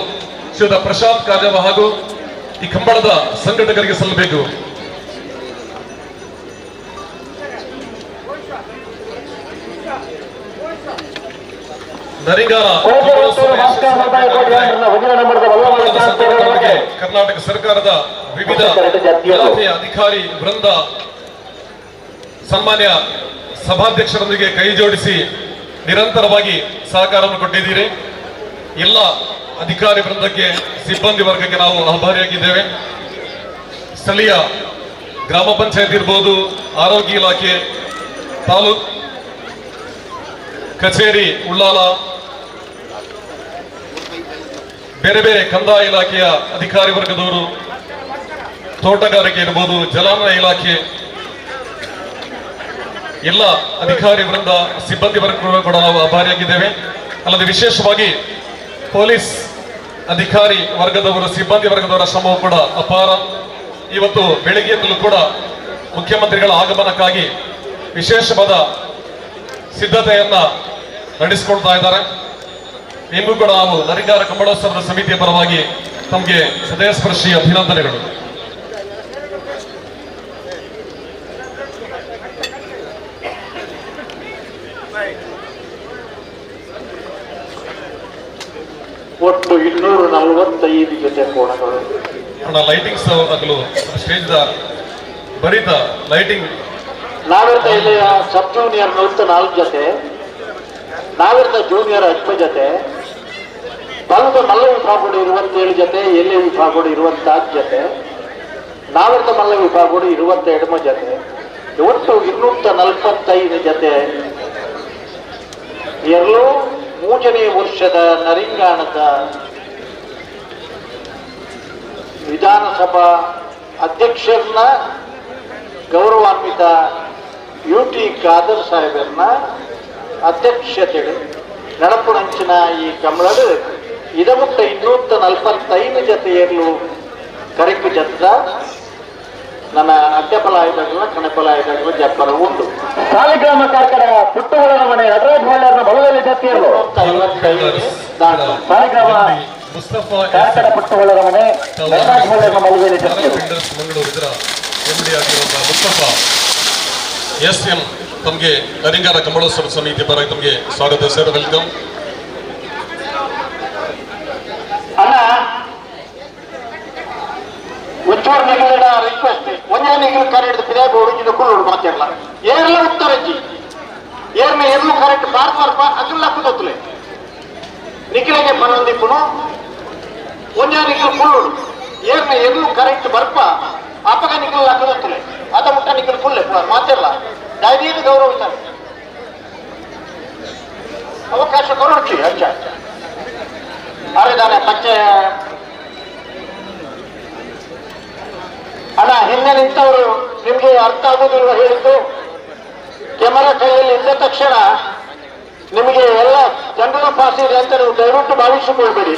ಶ್ರೀಯುತ ಪ್ರಶಾಂತ್ ಕಾಜವ ಹಾಗೂ ಈ ಕಂಬಳದ ಸಂಘಟಕರಿಗೆ ಸಲ್ಲಬೇಕು. ನರಿಂಗಾನ ಸಂಘಟಕರಿಗೆ ಕರ್ನಾಟಕ ಸರ್ಕಾರದ ವಿವಿಧ ಇಲಾಖೆಯ ಅಧಿಕಾರಿ ವೃಂದ ಸನ್ಮಾನ್ಯ ಸಭಾಧ್ಯಕ್ಷರೊಂದಿಗೆ ಕೈ ಜೋಡಿಸಿ ನಿರಂತರವಾಗಿ ಸಹಕಾರವನ್ನು ಕೊಟ್ಟಿದ್ದೀರಿ. ಎಲ್ಲ ಅಧಿಕಾರಿ ವೃಂದಕ್ಕೆ, ಸಿಬ್ಬಂದಿ ವರ್ಗಕ್ಕೆ ನಾವು ಆಭಾರಿಯಾಗಿದ್ದೇವೆ. ಸ್ಥಳೀಯ ಗ್ರಾಮ ಪಂಚಾಯತ್ ಇರ್ಬೋದು, ಆರೋಗ್ಯ ಇಲಾಖೆ, ತಾಲೂಕ್ ಕಚೇರಿ ಉಳ್ಳಾಲ, ಬೇರೆ ಬೇರೆ ಕಂದಾಯ ಇಲಾಖೆಯ ಅಧಿಕಾರಿ ವರ್ಗದವರು, ತೋಟಗಾರಿಕೆ ಇರ್ಬೋದು, ಜಲಾನಯನ ಇಲಾಖೆ, ಎಲ್ಲ ಅಧಿಕಾರಿ ವೃಂದ, ಸಿಬ್ಬಂದಿ ವರ್ಗ ಕೂಡ ನಾವು ಆಭಾರಿಯಾಗಿದ್ದೇವೆ. ಅಲ್ಲದೆ ವಿಶೇಷವಾಗಿ ಪೊಲೀಸ್ ಅಧಿಕಾರಿ ವರ್ಗದವರು, ಸಿಬ್ಬಂದಿ ವರ್ಗದವರ ಶ್ರಮವೂ ಕೂಡ ಅಪಾರ. ಇವತ್ತು ಬೆಳಿಗ್ಗೆಯಿಂದಲೂ ಕೂಡ ಮುಖ್ಯಮಂತ್ರಿಗಳ ಆಗಮನಕ್ಕಾಗಿ ವಿಶೇಷವಾದ ಸಿದ್ಧತೆಯನ್ನ ನಡೆಸಿಕೊಳ್ತಾ ಇದ್ದಾರೆ. ನಿಮಗೂ ಕೂಡ ನಾವು ನರಿಂಗಾರ ಕಂಬಳೋತ್ಸವದ ಸಮಿತಿಯ ಪರವಾಗಿ ತಮಗೆ ಹೃದಯಸ್ಪರ್ಶಿ ಅಭಿನಂದನೆಗಳು. ಒಟ್ಟು 245 ಜೊತೆ ಕೋಣಗಳು. ಲೈಟಿಂಗ್ಸ್ ಆಗಲು ಸ್ಟೇಜ್ ಬರೀತ ಲೈಟಿಂಗ್. ನಾವಿರ್ತ ಇಲ್ಲಿಯ ಸಬ್ ಜೂನಿಯರ್ 104 ಜೊತೆ, ನಾವಿರ್ತ ಜೂನಿಯರ್ 10 ಜೊತೆ, ಬಲದ ಮಲ್ಲ ವಿಭಾಗಗಳು 27 ಜೊತೆ, ಎಲೆ ವಿಭಾಗಗಳು 26 ಜೊತೆ, ನಾವಿರ್ತ ಮಲ್ಲ ವಿಭಾಗಗಳು 22 ಜೊತೆ, ಒಟ್ಟು 245 ಜೊತೆ. ಎಲ್ಲೋ ಮೂರನೇ ವರ್ಷದ ನರಿಂಗಾಣದ ವಿಧಾನಸಭಾ ಅಧ್ಯಕ್ಷರನ್ನ ಗೌರವಾನ್ವಿತ ಯು ಟಿ ಖಾದರ್ ಸಾಹೇಬರನ್ನ ಅಧ್ಯಕ್ಷತೆ ನಡಪುಣಂಚಿನ ಈ ಕಮಲಡು ಇದಮುಟ್ಟ 245 ಜೊತೆಯಲ್ಲೂ ಕರೆಕ್ಕು ಜತ್ತ ನನ್ನ ಅಡ್ಡಬಲ ಆಯುಧಗಳ ಕಣಬಲ ಆಯುಧಗಳ ಜಪ್ಪರ ಉಂಟು. ಸಾಲಿಗ್ರಾಮ ಕಾರ್ಕಳ ಪುಟ್ಟುಗಳ ಮನೆ ನಟರಾಜ್ ಮಲ್ಲರನ್ನ ಬಲದಲ್ಲಿ ಜತ್ತಿಯರು. ಸಾಲಿಗ್ರಾಮ ಕಾರ್ಕಳ ಪುಟ್ಟುಗಳ ಮನೆ ನಟರಾಜ್ ಮಲ್ಲರನ್ನ ಬಲದಲ್ಲಿ ಜತ್ತಿಯರು. ಮಂಗಳೂರು ಇದರ ಎಂಡಿ ಆಗಿರುವಂತಹ ಮುಸ್ತಫಾ ಎಸ್ ಎಂ ತಮಗೆ ನರಿಂಗಾರ ಕಂಬಳೋತ್ಸವ ಸಮಿತಿ ಪರವಾಗಿ ತಮಗೆ ಸ್ವಾಗತ ಸರ್, welcome. ಅಣ್ಣ ನಿಖಿಲ್ ಕರೆಡ್ ಪಿದಾಯ ಬೋಡು ಕುಳ್ಳೋಡು ಮಾತಾಡಲ ಏರ್ಲ ಉತ್ತರಜ್ಜಿ ಏರ್ನ ಎರ್ಲು ಕರೆಕ್ಟ್ ಬಾರ್ ಬರ್ಪ ಅಗ್ಲ ಲಕ್ಕದೊತ್ತಲೆ ನಿಖಿಲಿಗೆ ಪನೊಂದಿಪ್ಪುನು ಒಂಜ ನಿಖಿಲ್ ಕುಳ್ಳೋಡು ಏರ್ನ ಎರ್ಲು ಕರೆಕ್ಟ್ ಬರ್ಪ ಅಪಗ ನಿಖಿಲ್ ಲಕ್ಕದೊತ್ತಲೆ ಅದ ಮುಟ್ಟ ನಿಖಿಲ್ ಕುಳ್ಳೆ ಮಾತಾಡಲ ದಯದೀದು ಗೌರವಿಸ್ತಾರೆ ಅವಕಾಶ ಕೊರೊಡ್ಚಿ ಅಚ್ಚ ಅರೆ ದಾನೆ ಪಚ್ಚೆ ಅಣ್ಣ ಹಿಂದೆ ನಿಂತವರು ನಿಮ್ಗೆ ಅರ್ಥ ಆಗುವುದಿಲ್ಲ ಹೇಳಿದ್ದು. ಕ್ಯಾಮರಾ ಕೈಯಲ್ಲಿ ಇದ್ದ ತಕ್ಷಣ ನಿಮಗೆ ಎಲ್ಲ ಜನರಲ್ ಪಾಸ್ ಇದೆ ಅಂತ ನೀವು ದಯವಿಟ್ಟು ಭಾವಿಸಿಕೊಳ್ಬೇಡಿ.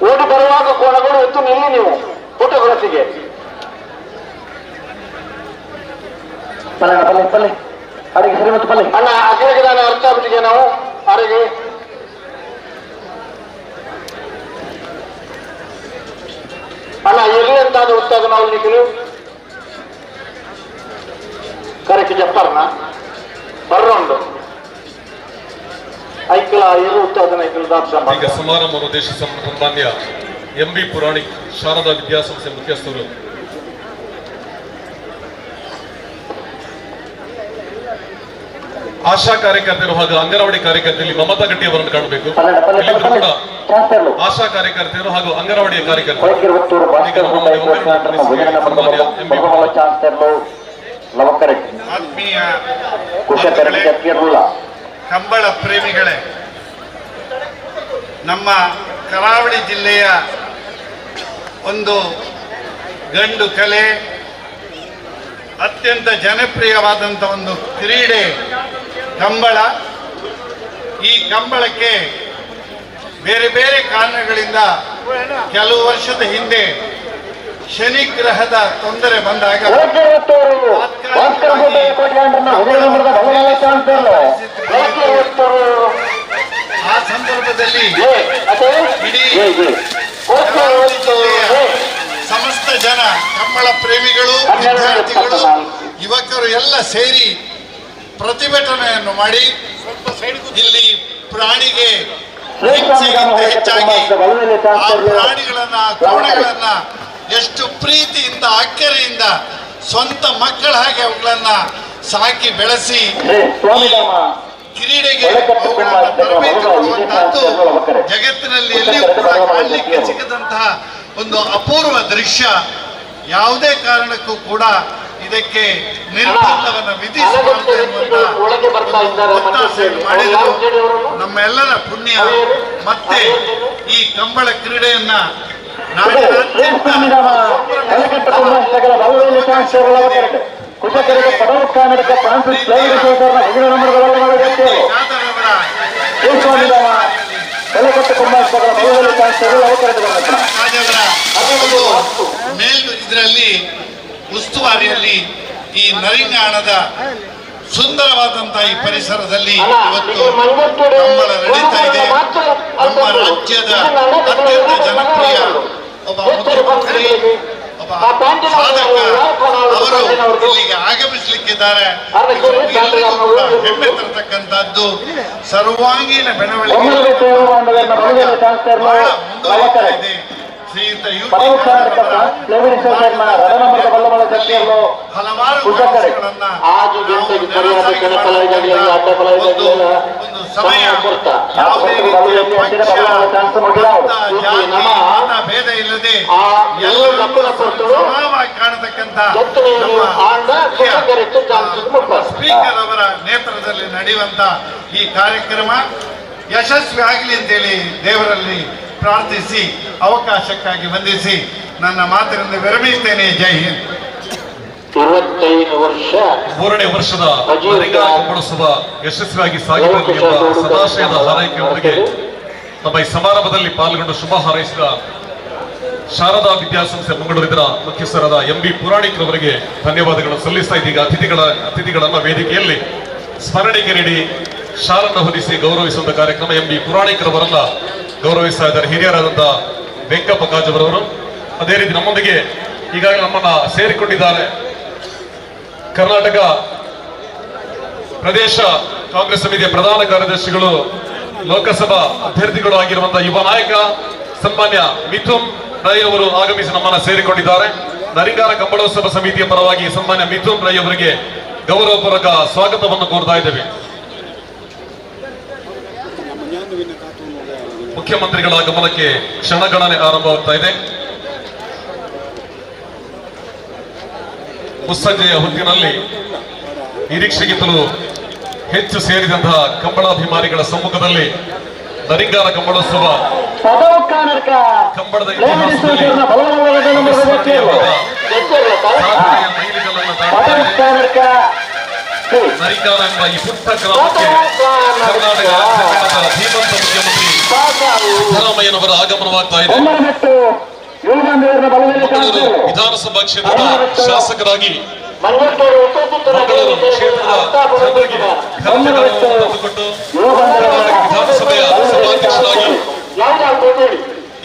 ಓಡಿ ಬರುವಾಗ ಕೋಣಗಳು ಎದ್ದು ನಿಲ್ಲಿ ನೀವು ಫೋಟೋಗ್ರಫಿಗೆ. ಪಲ್ಲೆ ಪಲ್ಲೆ ಅಡಿಗೆ ಸರಿ ಮತ್ತು ಪಲ್ಲೆ ಅಣ್ಣ ಅಗ್ರಿಗೆ ನಾನು ಅರ್ಥ ಆಗ್ಬಿಟ್ಟಿಗೆ ನಾವು ಅರೆಗೆ ಅಣ್ಣ ಎಲ್ಲಿ ಅಂತ ಅದು ಉತ್ತಾಗ ನಾವು ನಿಖಿಲು ಕರೆಕ್ಟ್ ಜಪ್ಪರ್ನ ಬರ್ರೋಂಡು ಐಕ್ಲ ಎರು ಉತ್ತಾದನ ಐಕ್ಲ ದಾಪ್ಸ. ಈಗ ಸಮಾರಂಭವನ್ನು ಉದ್ದೇಶಿಸಿ ಸನ್ಮಾನ್ಯ ಎಂ ಬಿ ಪುರಾಣಿಕ್ ಶಾರದಾ ವಿದ್ಯಾಸಂಸ್ಥೆ ಮುಖ್ಯಸ್ಥರು ಆಶಾ ಕಾರ್ಯಕರ್ತರು ಹಾಗೂ ಅಂಗನವಾಡಿ ಕಾರ್ಯಕರ್ತರಲ್ಲಿ ಮಮತಾ ಗಟ್ಟಿ ಅವರನ್ನು ಕಾಣಬೇಕು. ಕೂಡ ಆಶಾ ಕಾರ್ಯಕರ್ತೆಯರು ಹಾಗೂ ಅಂಗನವಾಡಿಯ ಕಾರ್ಯಕರ್ತರು ಆತ್ಮೀಯ ಕಂಬಳ ಪ್ರೇಮಿಗಳೇ, ನಮ್ಮ ಕರಾವಳಿ ಜಿಲ್ಲೆಯ ಒಂದು ಗಂಡು ಕಲೆ, ಅತ್ಯಂತ ಜನಪ್ರಿಯವಾದಂಥ ಒಂದು ಕ್ರೀಡೆ ಕಂಬಳ. ಈ ಕಂಬಳಕ್ಕೆ ಬೇರೆ ಬೇರೆ ಕಾರಣಗಳಿಂದ ಕೆಲವು ವರ್ಷದ ಹಿಂದೆ ಶನಿಗ್ರಹದ ತೊಂದರೆ ಬಂದಾಗ ಆ ಸಂದರ್ಭದಲ್ಲಿ ಇಡೀ ಸಮಸ್ತ ಜನ ಕಂಬಳ ಪ್ರೇಮಿಗಳು, ವಿದ್ಯಾರ್ಥಿಗಳು, ಯುವಕರು ಎಲ್ಲ ಸೇರಿ ಪ್ರತಿಭಟನೆಯನ್ನು ಮಾಡಿ ಇಲ್ಲಿ ಪ್ರಾಣಿಗೆ ಹಿಂಸೆಗಿಂತ ಹೆಚ್ಚಾಗಿ ಆ ಪ್ರಾಣಿಗಳನ್ನ, ಕೋಣಗಳನ್ನ ಎಷ್ಟು ಪ್ರೀತಿಯಿಂದ, ಅಕ್ಕರೆಯಿಂದ ಸ್ವಂತ ಮಕ್ಕಳ ಹಾಗೆ ಅವುಗಳನ್ನ ಸಾಕಿ ಬೆಳೆಸಿ ಕ್ರೀಡೆಗೆ ಅವುಗಳನ್ನ ತರಬೇತಿ ಕೊಡುವಂತಹದ್ದು ಜಗತ್ತಿನಲ್ಲಿ ಎಲ್ಲಿಯೂ ಕೂಡ ಕಾಣಲಿಕ್ಕೆ ಸಿಗದಂತಹ ಒಂದು ಅಪೂರ್ವ ದೃಶ್ಯ. ಯಾವುದೇ ಕಾರಣಕ್ಕೂ ಕೂಡ ಇದಕ್ಕೆ ನಿರ್ಬಂಧವನ್ನು ವಿಧಿಸಬಾರದು ಎನ್ನುವಂತಹ ಒತ್ತಾಸೆಯನ್ನು ಮಾಡಿದರು. ನಮ್ಮೆಲ್ಲರ ಪುಣ್ಯ. ಮತ್ತೆ ಈ ಕಂಬಳ ಕ್ರೀಡೆಯನ್ನ ನಾಡಿನಾದ್ಯಂತ ಮೇಲು ಇದರಲ್ಲಿ ಉಸ್ತುವಾರಿಯಲ್ಲಿ ಈ ನರಿಂಗಾಣದ ಸುಂದರವಾದಂತಹ ಈ ಪರಿಸರದಲ್ಲಿ ಇವತ್ತು ಕಂಬಳ ನಡೀತಾ ಇದೆ. ನಮ್ಮ ರಾಜ್ಯದ ಅತ್ಯಂತ ಜನಪ್ರಿಯ ಒಬ್ಬ ಮುಖ್ಯಮಂತ್ರಿ, ಒಬ್ಬ ಸಾಧಕ ಅವರು ಇಲ್ಲಿಗೆ ಆಗಮಿಸಲಿಕ್ಕಿದ್ದಾರೆ. ಎಲ್ಲರಿಗೂ ಕೂಡ ಹೆಮ್ಮೆ ತರತಕ್ಕಂತಹದ್ದು. ಸರ್ವಾಂಗೀಣ ಬೆಳವಣಿಗೆ ಬಹಳ ಮುಂದುವರಿತಾ ಇದೆ. ಶ್ರೀಯುತ ಹಲವಾರು ಒಂದು ಸಮಯ ಯಾವುದೇ ರೀತಿಯ ಪಕ್ಷ, ಜಾತಿ, ಮತ ಭೇದ ಇಲ್ಲದೆ ಎಲ್ಲರನ್ನೂ ಸಮಾನವಾಗಿ ಕಾಣತಕ್ಕಂತ ನಮ್ಮ ಸ್ಪೀಕರ್ ಅವರ ನೇತೃತ್ವದಲ್ಲಿ ನಡೆಯುವಂತ ಈ ಕಾರ್ಯಕ್ರಮ ಯಶಸ್ವಿ ಆಗಲಿ ಅಂತೇಳಿ ದೇವರಲ್ಲಿ ಪ್ರಾರ್ಥಿಸಿ ಅವಕಾಶಕ್ಕಾಗಿ ವಂದಿಸಿ ನನ್ನ ಮಾತಿನಿಂದ ವಿರಮಿಸ್ತೇನೆ. ಜೈ ಹಿಂದ್. 25 ವರ್ಷ ಮೂರನೇ ವರ್ಷದ ಕಂಬಳೋತ್ಸವ ಯಶಸ್ವಿಯಾಗಿ ಸಾಗಿ ಬರಲಿ ಎಂಬ ಸದಾಶಯದ ಹಾರೈಕೆಯೊಂದಿಗೆ ನಮ್ಮ ಈ ಸಮಾರಂಭದಲ್ಲಿ ಪಾಲ್ಗೊಂಡು ಶುಭ ಹಾರೈಸಿದ ಶಾರದಾ ವಿದ್ಯಾಸಂಸ್ಥೆ ಮಂಗಳೂರಿನ ಮುಖ್ಯಸ್ಥರಾದ ಎಂ ಬಿ ಪುರಾಣಿಕ್ ರವರಿಗೆ ಧನ್ಯವಾದಗಳನ್ನು ಸಲ್ಲಿಸ್ತಾ ಇದೀಗ ಅತಿಥಿಗಳನ್ನ ವೇದಿಕೆಯಲ್ಲಿ ಸ್ಮರಣಿಕೆ ನೀಡಿ ಶಾಲನ್ನು ಹೊದಿಸಿ ಗೌರವಿಸುವಂತ ಕಾರ್ಯಕ್ರಮ ಎಂ ಬಿ ಪುರಾಣಿಕ್ ರವರನ್ನ ಗೌರವಿಸ್ತಾ ಇದ್ದಾರೆ ಹಿರಿಯರಾದಂತಹ ವೆಂಕಪ್ಪ ಕಾಜವರವರು. ಅದೇ ರೀತಿ ನಮ್ಮೊಂದಿಗೆ ಈಗಾಗಲೇ ನಮ್ಮನ್ನ ಸೇರಿಕೊಂಡಿದ್ದಾರೆ ಕರ್ನಾಟಕ ಪ್ರದೇಶ ಕಾಂಗ್ರೆಸ್ ಸಮಿತಿಯ ಪ್ರಧಾನ ಕಾರ್ಯದರ್ಶಿಗಳು, ಲೋಕಸಭಾ ಅಭ್ಯರ್ಥಿಗಳು ಆಗಿರುವಂತಹ ಯುವ ನಾಯಕ ಸನ್ಮಾನ್ಯ ಮಿಥುನ್ ರೈ ಅವರು ಆಗಮಿಸಿ ನಮ್ಮನ್ನ ಸೇರಿಕೊಂಡಿದ್ದಾರೆ. ನರಿಂಗಾರ ಕಂಬಳೋತ್ಸವ ಸಮಿತಿಯ ಪರವಾಗಿ ಸನ್ಮಾನ್ಯ ಮಿಥುನ್ ರೈ ಅವರಿಗೆ ಗೌರವಪೂರ್ವಕ ಸ್ವಾಗತವನ್ನು ಕೋರ್ತಾ ಇದ್ದೇವೆ. ಮುಖ್ಯಮಂತ್ರಿಗಳ ಆಗಮನಕ್ಕೆ ಕ್ಷಣಗಣನೆ ಆರಂಭವಾಗ್ತಾ ಇದೆ. ಮುಸ್ಸಂಜೆಯ ಹೊತ್ತಿನಲ್ಲಿ ನಿರೀಕ್ಷೆಗಿಂತಲೂ ಹೆಚ್ಚು ಸೇರಿದಂತಹ ಕಂಬಳಾಭಿಮಾನಿಗಳ ಸಮ್ಮುಖದಲ್ಲಿ ನರಿಂಗಾರ ಕಂಬಳೋತ್ಸವ ಕಂಬಳದ ಇತಿಹಾಸದಲ್ಲಿ ನರಿಂಗಾರ ಎಂಬ ಈ ಪುಟ್ಟ ಗ್ರಾಮಕ್ಕೆ ಕರ್ನಾಟಕ ರಾಜ್ಯದ ಧೀಮಂತ ಮುಖ್ಯಮಂತ್ರಿ ಸಿದ್ದರಾಮಯ್ಯನವರ ಆಗಮನವಾಗ್ತಾ ಇದೆ. ಮಂಗಳೂರು ವಿಧಾನಸಭಾ ಕ್ಷೇತ್ರದ ಶಾಸಕರಾಗಿ ಮಂಗಳೂರು ಕ್ಷೇತ್ರದ ಜನರಿಗೆ ತಂದುಕೊಟ್ಟು ಕರ್ನಾಟಕ ವಿಧಾನಸಭೆಯ ಸಭಾಧ್ಯಕ್ಷರಾಗಿ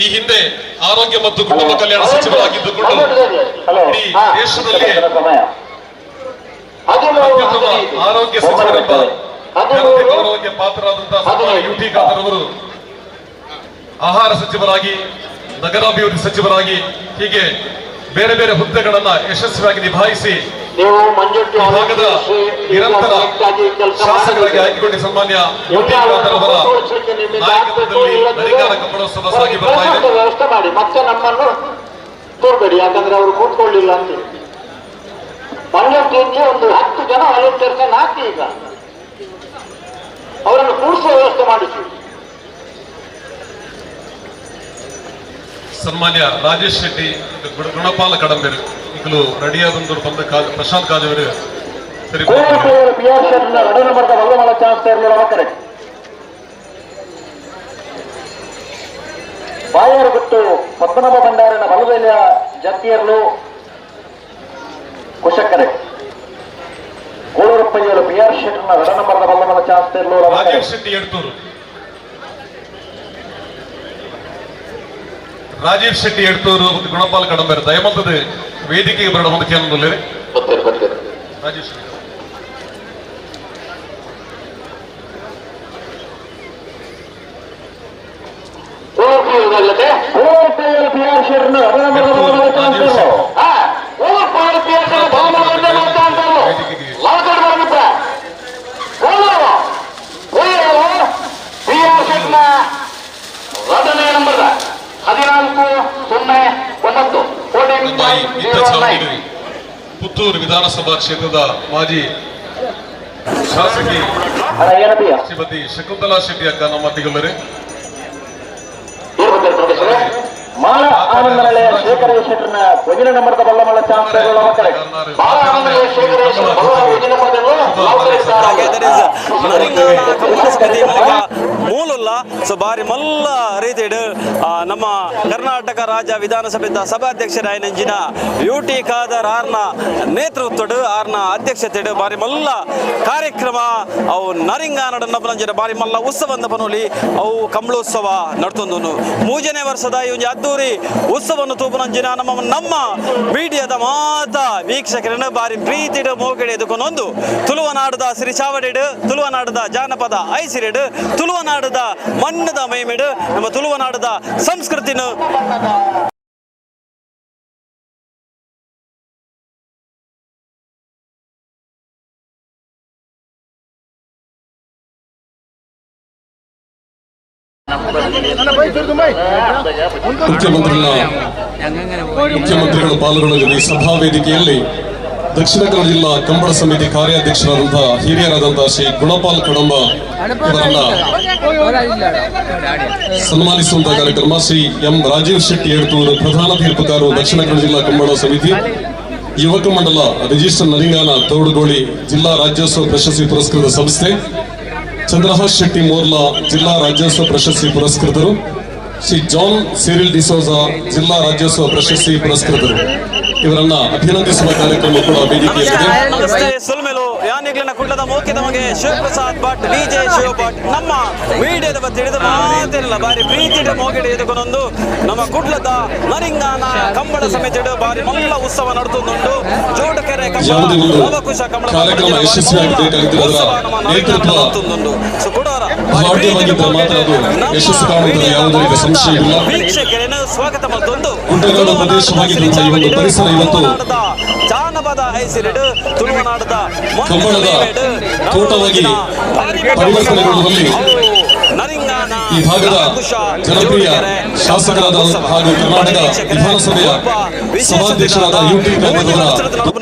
ಈ ಹಿಂದೆ ಆರೋಗ್ಯ ಮತ್ತು ಕುಟುಂಬ ಕಲ್ಯಾಣ ಸಚಿವರಾಗಿದ್ದುಕೊಂಡು ಇಡೀ ದೇಶದಲ್ಲಿ ಅತ್ಯುತ್ತಮ ಆರೋಗ್ಯ ಸಚಿವರೆಂಬ ಘನತೆ ಗೌರವಕ್ಕೆ ಪಾತ್ರರಾದಂತಹ ಸನ್ಮಾನ್ಯ ಯು ಟಿ ಖಾದರ್ ಅವರು ಆಹಾರ ಸಚಿವರಾಗಿ, ನಗರಾಭಿವೃದ್ಧಿ ಸಚಿವರಾಗಿ, ಹೀಗೆ ಬೇರೆ ಬೇರೆ ಹುದ್ದೆಗಳನ್ನ ಯಶಸ್ವಿಯಾಗಿ ನಿಭಾಯಿಸಿ ಭಾಗದ ನಿರಂತರ ಶಾಸಕರಾಗಿ ಆಯ್ಕೆಗೊಂಡ ಸನ್ಮಾನ್ಯ ಯು ಟಿ ಖಾದರ್ ಅವರ ನಾಯಕತ್ವದಲ್ಲಿ ನರಿಂಗಾರ ಕಂಬಳೋತ್ಸವ ಸಾಗಿ ಬರ್ತಾ ಇದೆ. ವ್ಯವಸ್ಥೆ ಮಾಡಿ ಮತ್ತೆ ನಮ್ಮನ್ನು ತೋರ್ಬೇಡಿ, ಯಾಕಂದ್ರೆ ಅವರು ಕೂತ್ಕೊಳ್ಳಿಲ್ಲ ಅಂತ ಮಂಜುಟ್ಟಿಗೆ ಒಂದು 10 ಜನ ವಾಲಂಟಿಯರ್ಸ್ ಅನ್ನು ಹಾಕಿ ಈಗ ಅವರನ್ನು ಕೂಡಿಸುವ ವ್ಯವಸ್ಥೆ ಮಾಡಿಸಿ. ಸನ್ಮಾನ್ಯ ರಾಜೇಶ್ ಶೆಟ್ಟಿ, ಗುಣಪಾಲ ಕಡಂಬೇರು ಈಗಲೂ ರೆಡಿಯಾದ ಬಂದ ಪ್ರಶಾಂತ್ ಕಾಜವರು ಬಾಯಾರಗುತ್ತು ಪದ್ಮನಾಭ ಭಂಡಾರನ ಬಲದೆಲೆಯ ಜತ್ತಿಯರ್ಲು ಕುಶಕ್ಕರೆ ಕೋಳೂರಪ್ಪಯ್ಯರು ಪಿ ಆರ್ ಶೆಟ್ಟರ್ನ ರಡ ನಂಬರ್ದ ಬಲ್ಲಮಲ ಚಾನ್ಸ್ ರಾಜೀವ್ ಶೆಟ್ಟಿ ಎಡ್ತೂರು, ರಾಜೀವ್ ಶೆಟ್ಟಿ ಎಡ್ತೂರು ಮತ್ತು ಗುಣಪಾಲ್ ಕಡಂಬೇರು ದಯಮಂತದ ವೇದಿಕೆಗೆ ಬರಡ ಒಂದು ಕೇಂದ್ರದಲ್ಲಿ ರಾಜೀವ್ ಶೆಟ್ಟಿ. ಪಿ ಆರ್ ಶೆಟ್ಟರ್ನ ರಡ ನಂಬರ್ದ ಬಲ್ಲಮಲ ಚಾನ್ಸ್ 14-09. ಪುತ್ತೂರು ವಿಧಾನಸಭಾ ಕ್ಷೇತ್ರದ ಮಾಜಿ ಶಾಸಕಿ ಶ್ರೀಮತಿ ಶಕುಂತಲಾ ಶೆಟ್ಟಿ ಅಕ್ಕ ನಮ್ಮೊಟ್ಟಿಗೆ. ಮಾಳ ಆನಂದನಳೆಯ ಶೇಖರ ಶೆಟ್ಟರ್ನ ವಜಿನ ನಂಬರ್ದ ಬಲ್ಲಮಲ್ಲ ಚಾನ್ಸ್ ಮೂಲುಲ್ಲ ಸೊ ಬಾರಿ ಮಲ್ಲ ರೀತಿಡ್ ನಮ್ಮ ಕರ್ನಾಟಕ ರಾಜ್ಯ ವಿಧಾನಸಭೆದ ಸಭಾಧ್ಯಕ್ಷರಾಯನಂಜಿನ ಯು ಟಿ ಖಾದರ್ ಆರ್ನ ನೇತೃತ್ವಡ್ ಆರ್ನ ಅಧ್ಯಕ್ಷತೆಡ್ ಬಾರಿ ಮಲ್ಲ ಕಾರ್ಯಕ್ರಮ ಅವು ನರಿಂಗಾನಡನ್ನ ಬಾರಿ ಮಲ್ಲ ಉತ್ಸವಂದ ಪನೋಲಿ ಅವು ಕಂಬಳೋತ್ಸವ ನಡ್ತೊಂದು ಮೂಜನೇ ವರ್ಷದ ಈ ಒಂಜಿ ಅದ್ದೂರಿ ಉತ್ಸವವನ್ನು ತೂಪುನಂಜಿನ ನಮ್ಮ ನಮ್ಮ ಮೀಡಿಯಾದ ಮಾತಾ ವೀಕ್ಷಕರನ್ನು ಬಾರಿ ಪ್ರೀತಿಡ್ ಮೋಕೆಡೆ ಎದುಕೊಂದು ತುಳುವನಾಡದ ಶ್ರೀ ಚಾವಡಿಡ್ ತುಳುವನಾಡದ ಜಾನಪದ ಐಸಿರಿಡ್ ತುಳುವನಾಡದ ಮಣ್ಣದ ಮೈಮೆಡು ನಮ್ಮ ತುಳುವನಾಡದ ಸಂಸ್ಕೃತಿನ ಮುಖ್ಯಮಂತ್ರಿಗಳು ಪಾಲ್ಗೊಳ್ಳಲಿರುವ ಈ ಸಭಾ ವೇದಿಕೆಯಲ್ಲಿ ದಕ್ಷಿಣ ಕನ್ನಡ ಜಿಲ್ಲಾ ಕಂಬಳ ಸಮಿತಿ ಕಾರ್ಯಾಧ್ಯಕ್ಷರಾದಂತಹ ಹಿರಿಯರಾದಂತಹ ಶ್ರೀ ಗುಣಪಾಲ್ ಕಡಂಬ ಇವರನ್ನ ಸನ್ಮಾನಿಸುವಂತಹ ಕಾರ್ಯಕ್ರಮ. ಶ್ರೀ ಎಂ ರಾಜೀವ್ ಶೆಟ್ಟಿ ಎಡ್ತೂರು ಪ್ರಧಾನ ತೀರ್ಪುಕಾರರು ದಕ್ಷಿಣ ಕನ್ನಡ ಜಿಲ್ಲಾ ಕಂಬಳ ಸಮಿತಿ, ಯುವಕ ಮಂಡಲ ರಿಜಿಸ್ಟರ್ ನರಿಂಗಾನ ತೌಡುಗೋಳಿ ಜಿಲ್ಲಾ ರಾಜ್ಯೋತ್ಸವ ಪ್ರಶಸ್ತಿ ಪುರಸ್ಕೃತ ಸಂಸ್ಥೆ, ಚಂದ್ರಹಾಸ್ ಶೆಟ್ಟಿ ಮೋರ್ಲಾ ಜಿಲ್ಲಾ ರಾಜ್ಯೋತ್ಸವ ಪ್ರಶಸ್ತಿ ಪುರಸ್ಕೃತರು, ಶ್ರೀ ಜಾನ್ ಸಿರಿಲ್ ಡಿಸೋಜಾ ಜಿಲ್ಲಾ ರಾಜ್ಯೋತ್ಸವ ಪ್ರಶಸ್ತಿ ಪುರಸ್ಕೃತರು ಇವರನ್ನ ಅಭಿನಂದಿಸುವ ಕಾರ್ಯಕ್ರಮ ಕೂಡ ವೇದಿಕೆಯಲ್ಲಿದೆ. ನಮಸ್ತೆ ಸುಲ್ಮೆಲು ಯಾನಿಗ್ಲಿನ ಕುಡ್ಲದ ಮೋಕಿದ ಮಗೆ ಶಿವಪ್ರಸಾದ್ ಭಟ್ ವಿಜಯ್ ಶಿವ ಭಟ್ ನಮ್ಮ ವಿಡಿಯೋದ ತಿಳಿದ ಮಾತಿರಲ್ಲ ಬಾರಿ ಪ್ರೀತಿಡ ಮೋಗಿಡ ಎದುಕೊಂದು ನಮ್ಮ ಕುಡ್ಲದ ನರಿಂಗಾನ ಕಂಬಳ ಸಮಿತಿಡು ಬಾರಿ ಮಲ್ಲ ಉತ್ಸವ ನಡ್ತೊಂದುಂಟು. ಜೋಡಕೆರೆ ಕಂಬಳ ಕಂಬಳ ಕಾರ್ಯಕ್ರಮ ಯಶಸ್ವಿಯಾಗಬೇಕಾಗಿದ್ದರೆ ಅದರ ನೇತೃತ್ವ ಮಾತ್ರ ಅದು ಯಶಸ್ಸು ಕಾಣುವುದರಲ್ಲಿ ಯಾವುದೇ ರೀತಿಯ ಸಂಶಯವಿಲ್ಲ. ವೀಕ್ಷಕರೇನು ಸ್ವಾಗತ ಮಲ್ತೊಂದು ಗುಡ್ಡಗಾಡು ಪ್ರದೇಶವಾಗಿದ್ದಂತಹ ಈ ಒಂದು ಪರಿಸರ ಇವತ್ತು ಜಾನಪದ ಐಸಿರಿಡ್ ತುಳುನಾಡದ ಕಂಬಳದ ತೋಟವಾಗಿ ಪರಿವರ್ತನೆಗೊಳ್ಳುವಲ್ಲಿ ಈ ಭಾಗದ ಜನಪ್ರಿಯ ಶಾಸಕರಾದ ಹಾಗೂ ಕರ್ನಾಟಕ ವಿಧಾನಸಭೆಯ ಸಭಾಧ್ಯಕ್ಷರಾದ ಯು ಟಿ ಖಾದರ್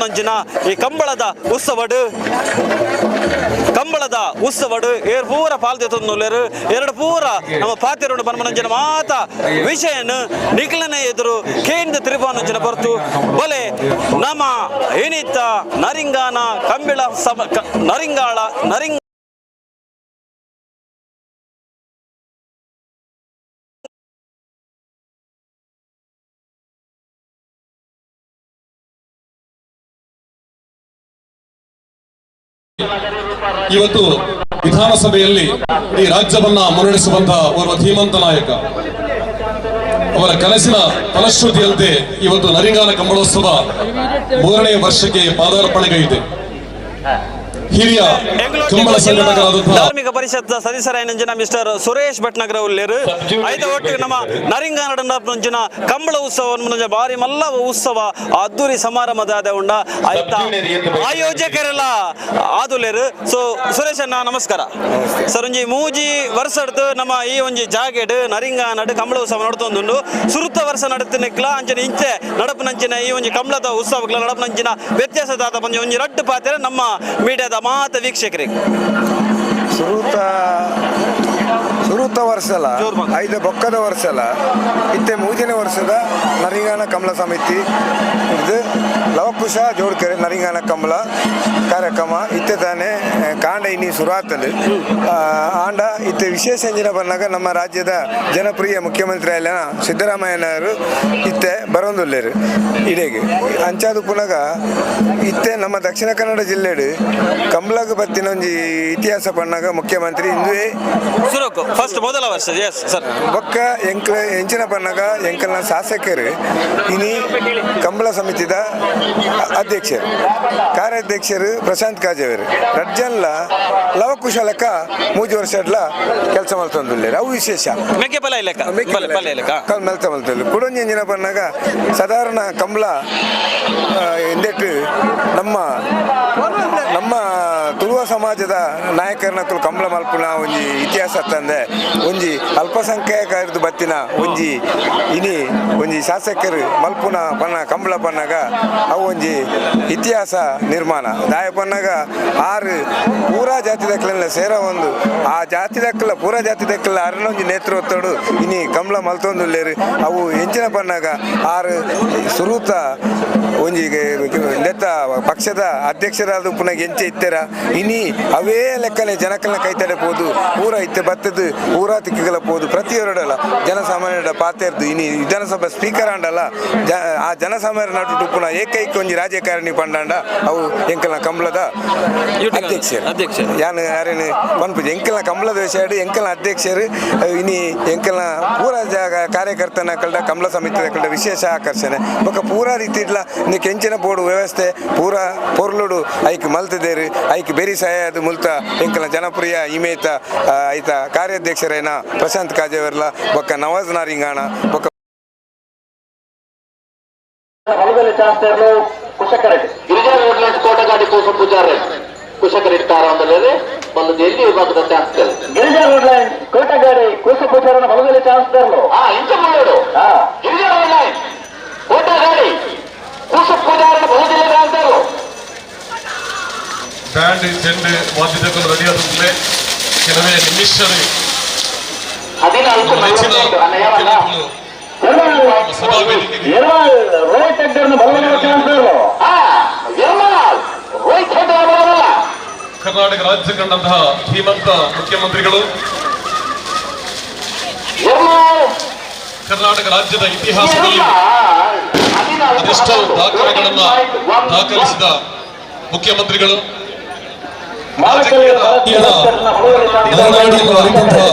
ಈ ಕಂಬಳದ ಉತ್ಸವಡು ಕಂಬಳದ ಉತ್ಸವಡು ಏರ್ ಪೂರ ಪಾಲ್ದೆತ್ತೊಂದುಲ್ಲೆರು ಎರಡು ಪೂರ ನಮ್ಮ ಪಾತೆರುಂಡು ಪನ್ಮನಂಜನ ಮಾತ ವಿಷಯನು ನಿಖಲನೆ ಎದುರು ಕೇಂದ್ರ ತ್ರಿಭುವನಂಜನ ಹೊರತು ಬಲೆ ನಮ್ಮ ಏನಿತ್ತ ನರಿಂಗಾನ ಕಂಬಿಳ ಸಮ ನರಿಂಗಾಳ ನರಿಂಗ ಇವತ್ತು ವಿಧಾನಸಭೆಯಲ್ಲಿ ಇಡೀ ರಾಜ್ಯವನ್ನ ಮುನ್ನಡೆಸುವಂತಹ ಓರ್ವ ಧೀಮಂತ ನಾಯಕ ಅವರ ಕನಸಿನ ಫಲಶ್ರುತಿಯಂತೆ ಇವತ್ತು ನರಿಂಗಾನ ಕಂಬಳೋತ್ಸವ 3ನೇ ವರ್ಷಕ್ಕೆ ಪಾದಾರ್ಪಣೆಗೈದೆ. ಹಿರಿಯ ಕಂಬಳ ಸಂಘಟಕರಾದಂತಹ ಧಾರ್ಮಿಕ ಪರಿಷತ್ ಸದಸ್ಯರಾಯನಂಜನ ಮಿಸ್ಟರ್ ಸುರೇಶ್ ಭಟ್ನಗರ ಉಲ್ಲೇರು ಐದ ಒಟ್ಟಿಗೆ ನಮ್ಮ ನರಿಂಗಾನಡಂಜಿನ ಕಂಬಳ ಉತ್ಸವ ಭಾರಿ ಮಲ್ಲ ಉತ್ಸವ ಅದ್ದೂರಿ ಸಮಾರಂಭದ ಉಂಡ ಆಯ್ತಾ ಆಯೋಜಕರೆಲ್ಲ ಆದುಲೇರು. ಸೊ ಸುರೇಶ್ ಅಣ್ಣ ನಮಸ್ಕಾರ ಸರ್. ಒಂಜಿ ಮೂಜಿ ವರ್ಷಡ್ದು ನಮ್ಮ ಈ ಒಂಜಿ ಜಾಗೆಡ್ ನರಿಂಗಾನಡ್ ಕಂಬಳ ಉತ್ಸವ ನಡ್ತೊಂದುಂಡು. ಸುರುತ ವರ್ಷ ನಡತಿನಕ್ಲ ಅಂಚನೆ ಇಂಚೆ ನಡಪನಂಚಿನ ಈ ಒಂಜಿ ಕಂಬಳದ ಉತ್ಸವಗಳ ನಡಪನಂಚಿನ ವ್ಯತ್ಯಾಸ ದಾದ ಒಂಜಿ ಒಂಜಿ ರಡ್ಡು ಪಾತ್ರೆ ನಮ್ಮ ಮೀಡಿಯಾದ ಮಾತ ವೀಕ್ಷಕರಿಗೆ. ಸುರುತ ವರ್ಷಲ ಐದು ಬೊಕ್ಕದ ವರ್ಷಲ ಇತ್ತೆ ಮೂಜನೇ ವರ್ಷದ ನರಿಂಗಾನ ಕಮಲ ಸಮಿತಿ ಇದು ಲವಕುಶ ಜೋಡ್ಕೆರೆ ನರಿಂಗಾನ ಕಮಲ ಕಾರ್ಯಕ್ರಮ ಇತ್ತೆ ತಾನೆ ಕಾಂಡ ಇನ್ನಿ ಶುರುವಾತಲು ಆಂಡ ಇತ್ತೆ ವಿಶೇಷ ಎಂಜಿನ ಬಂದಾಗ ನಮ್ಮ ರಾಜ್ಯದ ಜನಪ್ರಿಯ ಮುಖ್ಯಮಂತ್ರಿ ಅಲ್ಲ ಸಿದ್ದರಾಮಯ್ಯನವರು ಇತ್ತೆ ಬರೋಂದುಲ್ಲೇರು ಇಡೆಗೆ ಅಂಚಾದು ಪುನಗ ಇತ್ತೆ ನಮ್ಮ ದಕ್ಷಿಣ ಕನ್ನಡ ಜಿಲ್ಲೆಡು ಕಮಲಗ ಬತ್ತಿನ ಒಂಜಿ ಇತಿಹಾಸ ಪಣ್ಣಾಗ ಮುಖ್ಯಮಂತ್ರಿ ಇಂದುವೆ ಸುರಕು ಫಸ್ಟ್ ಮೊದಲ ವರ್ಷ. Yes sir. ಬೊಕ್ಕ ಎಂಕ್ಲ ಎಂಚಿನ ಪಣ್ಣಾಗ ಎಂಕಲ್ನ ಶಾಸಕರು ಇನಿ ಕಂಬಳ ಸಮಿತಿದ ಅಧ್ಯಕ್ಷರು ಕಾರ್ಯಾಧ್ಯಕ್ಷರು ಪ್ರಶಾಂತ್ ಕಾಜೇವರು ರಡ್ಜನ್ಲ ಲವಕುಶ ಲೆಕ್ಕ ಮೂಜಿ ವರ್ಷಡ್ಲ ಕೆಲಸ ಮಲ್ತೊಂದುಲ್ಲೇರು ಅವು ವಿಶೇಷ ಮಲ್ತ ಮಲ್ತೊಂದು ಕುಡೊಂಜಿ ಎಂಜಿನ ಪಣ್ಣಾಗ ಸಾಧಾರಣ ಕಂಬಳ ಎಂದೆಟ್ಟು ನಮ್ಮ ನಮ್ಮ ತುಳುವ ಸಮಾಜದ ನಾಯಕರನಕ್ಕಲು ಕಂಬಳ ಮಲ್ಪುನ ಒಂಜಿ ಇತಿಹಾಸ ತಂದೆ ಒಂಜಿ ಅಲ್ಪಸಂಖ್ಯಾತರದ್ದು ಬತ್ತಿನ ಒಂಜಿ ಇನಿ ಒಂಜಿ ಶಾಸಕರು ಮಲ್ಪುನ ಪನ್ನ ಕಂಬಳ ಪನ್ನಾಗ ಅವು ಒಂಜಿ ಇತಿಹಾಸ ನಿರ್ಮಾಣ ದಾಯ ಪನ್ನಾಗ ಆರು ಪೂರಾ ಜಾತಿ ದಕ್ಕಲೆಲ್ಲ ಸೇರ ಒಂದು ಆ ಜಾತಿ ದಕ್ಕಲ ಪೂರಾ ಜಾತಿ ದಕ್ಕಲ ಅರನ ಒಂಜಿ ನೇತೃತ್ವಡು ಇನಿ ಕಂಬಳ ಮಲ್ತೊಂದುಲ್ಲೇರು ಅವು ಎಂಚಿನ ಪನ್ನಾಗ ಆರು ಸುರೂತ ಒಂಜಿ ನೆತ್ತ ಪಕ್ಷದ ಅಧ್ಯಕ್ಷರಾದ ಪುನಃ ಎಂಚೆ ಇತ್ತೆರ ಇನಿ ಅವೇ ಲೆಕ್ಕನೆ ಜನಕಲ್ನ ಕೈತಡೆ ಪೋದು ಪೂರ ಇತ್ತೆ ಬತ್ತದು ಪೂರಾ ತಿಕ್ಕುಗಳ ಪೋದು ಪ್ರತಿಯೊರಡಲ್ಲ ಜನಸಾಮಾನ್ಯರ ಪಾತೆರ್ದು ಇನಿ ವಿಧಾನಸಭಾ ಸ್ಪೀಕರ್ ಆಂಡಲ್ಲ ಆ ಜನಸಾಮಾನ್ಯರ ನಡು ಪುನಃ ಏಕೈಕ ಒಂಜಿ ರಾಜಕಾರಣಿ ಪಂಡಾಂಡ ಅವು ಎಂಕಲ್ನ ಕಂಬಳದ ಅಧ್ಯಕ್ಷರು ಅಧ್ಯಕ್ಷರು ಯಾನು ಯಾರೇನು ಪನ್ಪುಜಿ ಎಂಕಲ್ನ ಕಂಬಳದ ವಿಷಯ ಎಂಕಲ್ನ ಅಧ್ಯಕ್ಷರು ಇನಿ ಎಂಕಲ್ನ ಪೂರ ಜಾಗ ಕಾರ್ಯಕರ್ತನ ಕಲ್ಡ ಕಂಬಳ ಸಮಿತಿದ ಕಲ್ಡ ವಿಶೇಷ ಆಕರ್ಷಣೆ ಬೊಕ್ಕ ಪೂರಾ ರೀತಿ ಇಡ್ಲ ಕೆಂಚಿನ ಬೋಡು ವ್ಯವಸ್ಥೆ ಪೂರಾ ಪೊರ್ಲುಡು ಐಕ್ ಮಲ್ತದೇರು ಐಕ್ ಬೆರಿ ಸಹಾಯದ ಮುಲ್ತ ಎಂಕಲ್ನ ಜನಪ್ರಿಯ ಇಮೇತ ಐತ ಕಾರ್ಯಾಧ್ಯಕ್ಷರೇನ ಪ್ರಶಾಂತ್ ಕಾಜೇವರ್ಲ ಬೊಕ್ಕ ನವಾಜ್ ನಾರಿಂಗಾಣ ಬೊಕ್ಕ ಗಿರಿಜಾ ರೋಡ್ಲೈನ್ಸ್ ಕೋಟಗಾಡಿ ಕೂಸ ಪೂಜಾರಿ ಕುಶಕರಿಟ್ಟಾರ ಅಂದಲೇ ಬಲ್ಲದು ಎಲ್ಲಿ ವಿಭಾಗದ ಚಾನ್ಸ್ ಗಿರಿಜಾ ರೋಡ್ಲೈನ್ ಕೋಟಗಾಡಿ ಕೂಸ ಪೂಜಾರನ ಬಲದಲ್ಲಿ ಚಾನ್ಸ್ ತರಲು ಇಂಚ ಮುಳ್ಳೋಡು ಗಿರಿಜಾ ರೋಡ್ಲೈನ್ ಕೋಟಗಾಡಿ ಕೂಸ ಪೂಜಾರನ ಬಲದಲ್ಲಿ ಚಾನ್ಸ್ ತರಲು ಬ್ಯಾಂಡ್ ಚೆಂಡು ವಾದ್ಯಗಳು ರೆಡಿಯಾದ ಕೆಲವೇ ನಿಮಿಷವೇ 14 ರೋಹಿತ್ ಹೆಗ್ಡೆಯನ್ನು ಬಲದಲ್ಲಿ ಚಾನ್ಸ್ ತರಲು ರೋಹಿತ್ ಹೆಗ್ಡೆ ಬಲವಲ್ಲ ಕರ್ನಾಟಕ ರಾಜ್ಯ ಕಂಡಂತಹ ಧೀಮಂತ ಮುಖ್ಯಮಂತ್ರಿಗಳು ಕರ್ನಾಟಕ ರಾಜ್ಯದ ಇತಿಹಾಸದಲ್ಲಿ ಅದೆಷ್ಟೋ ದಾಖಲೆಗಳನ್ನ ದಾಖಲಿಸಿದ ಮುಖ್ಯಮಂತ್ರಿಗಳು ರಾಜಕೀಯದ ನರನಾಡಿಯನ್ನು ಅರಿತಂತಹ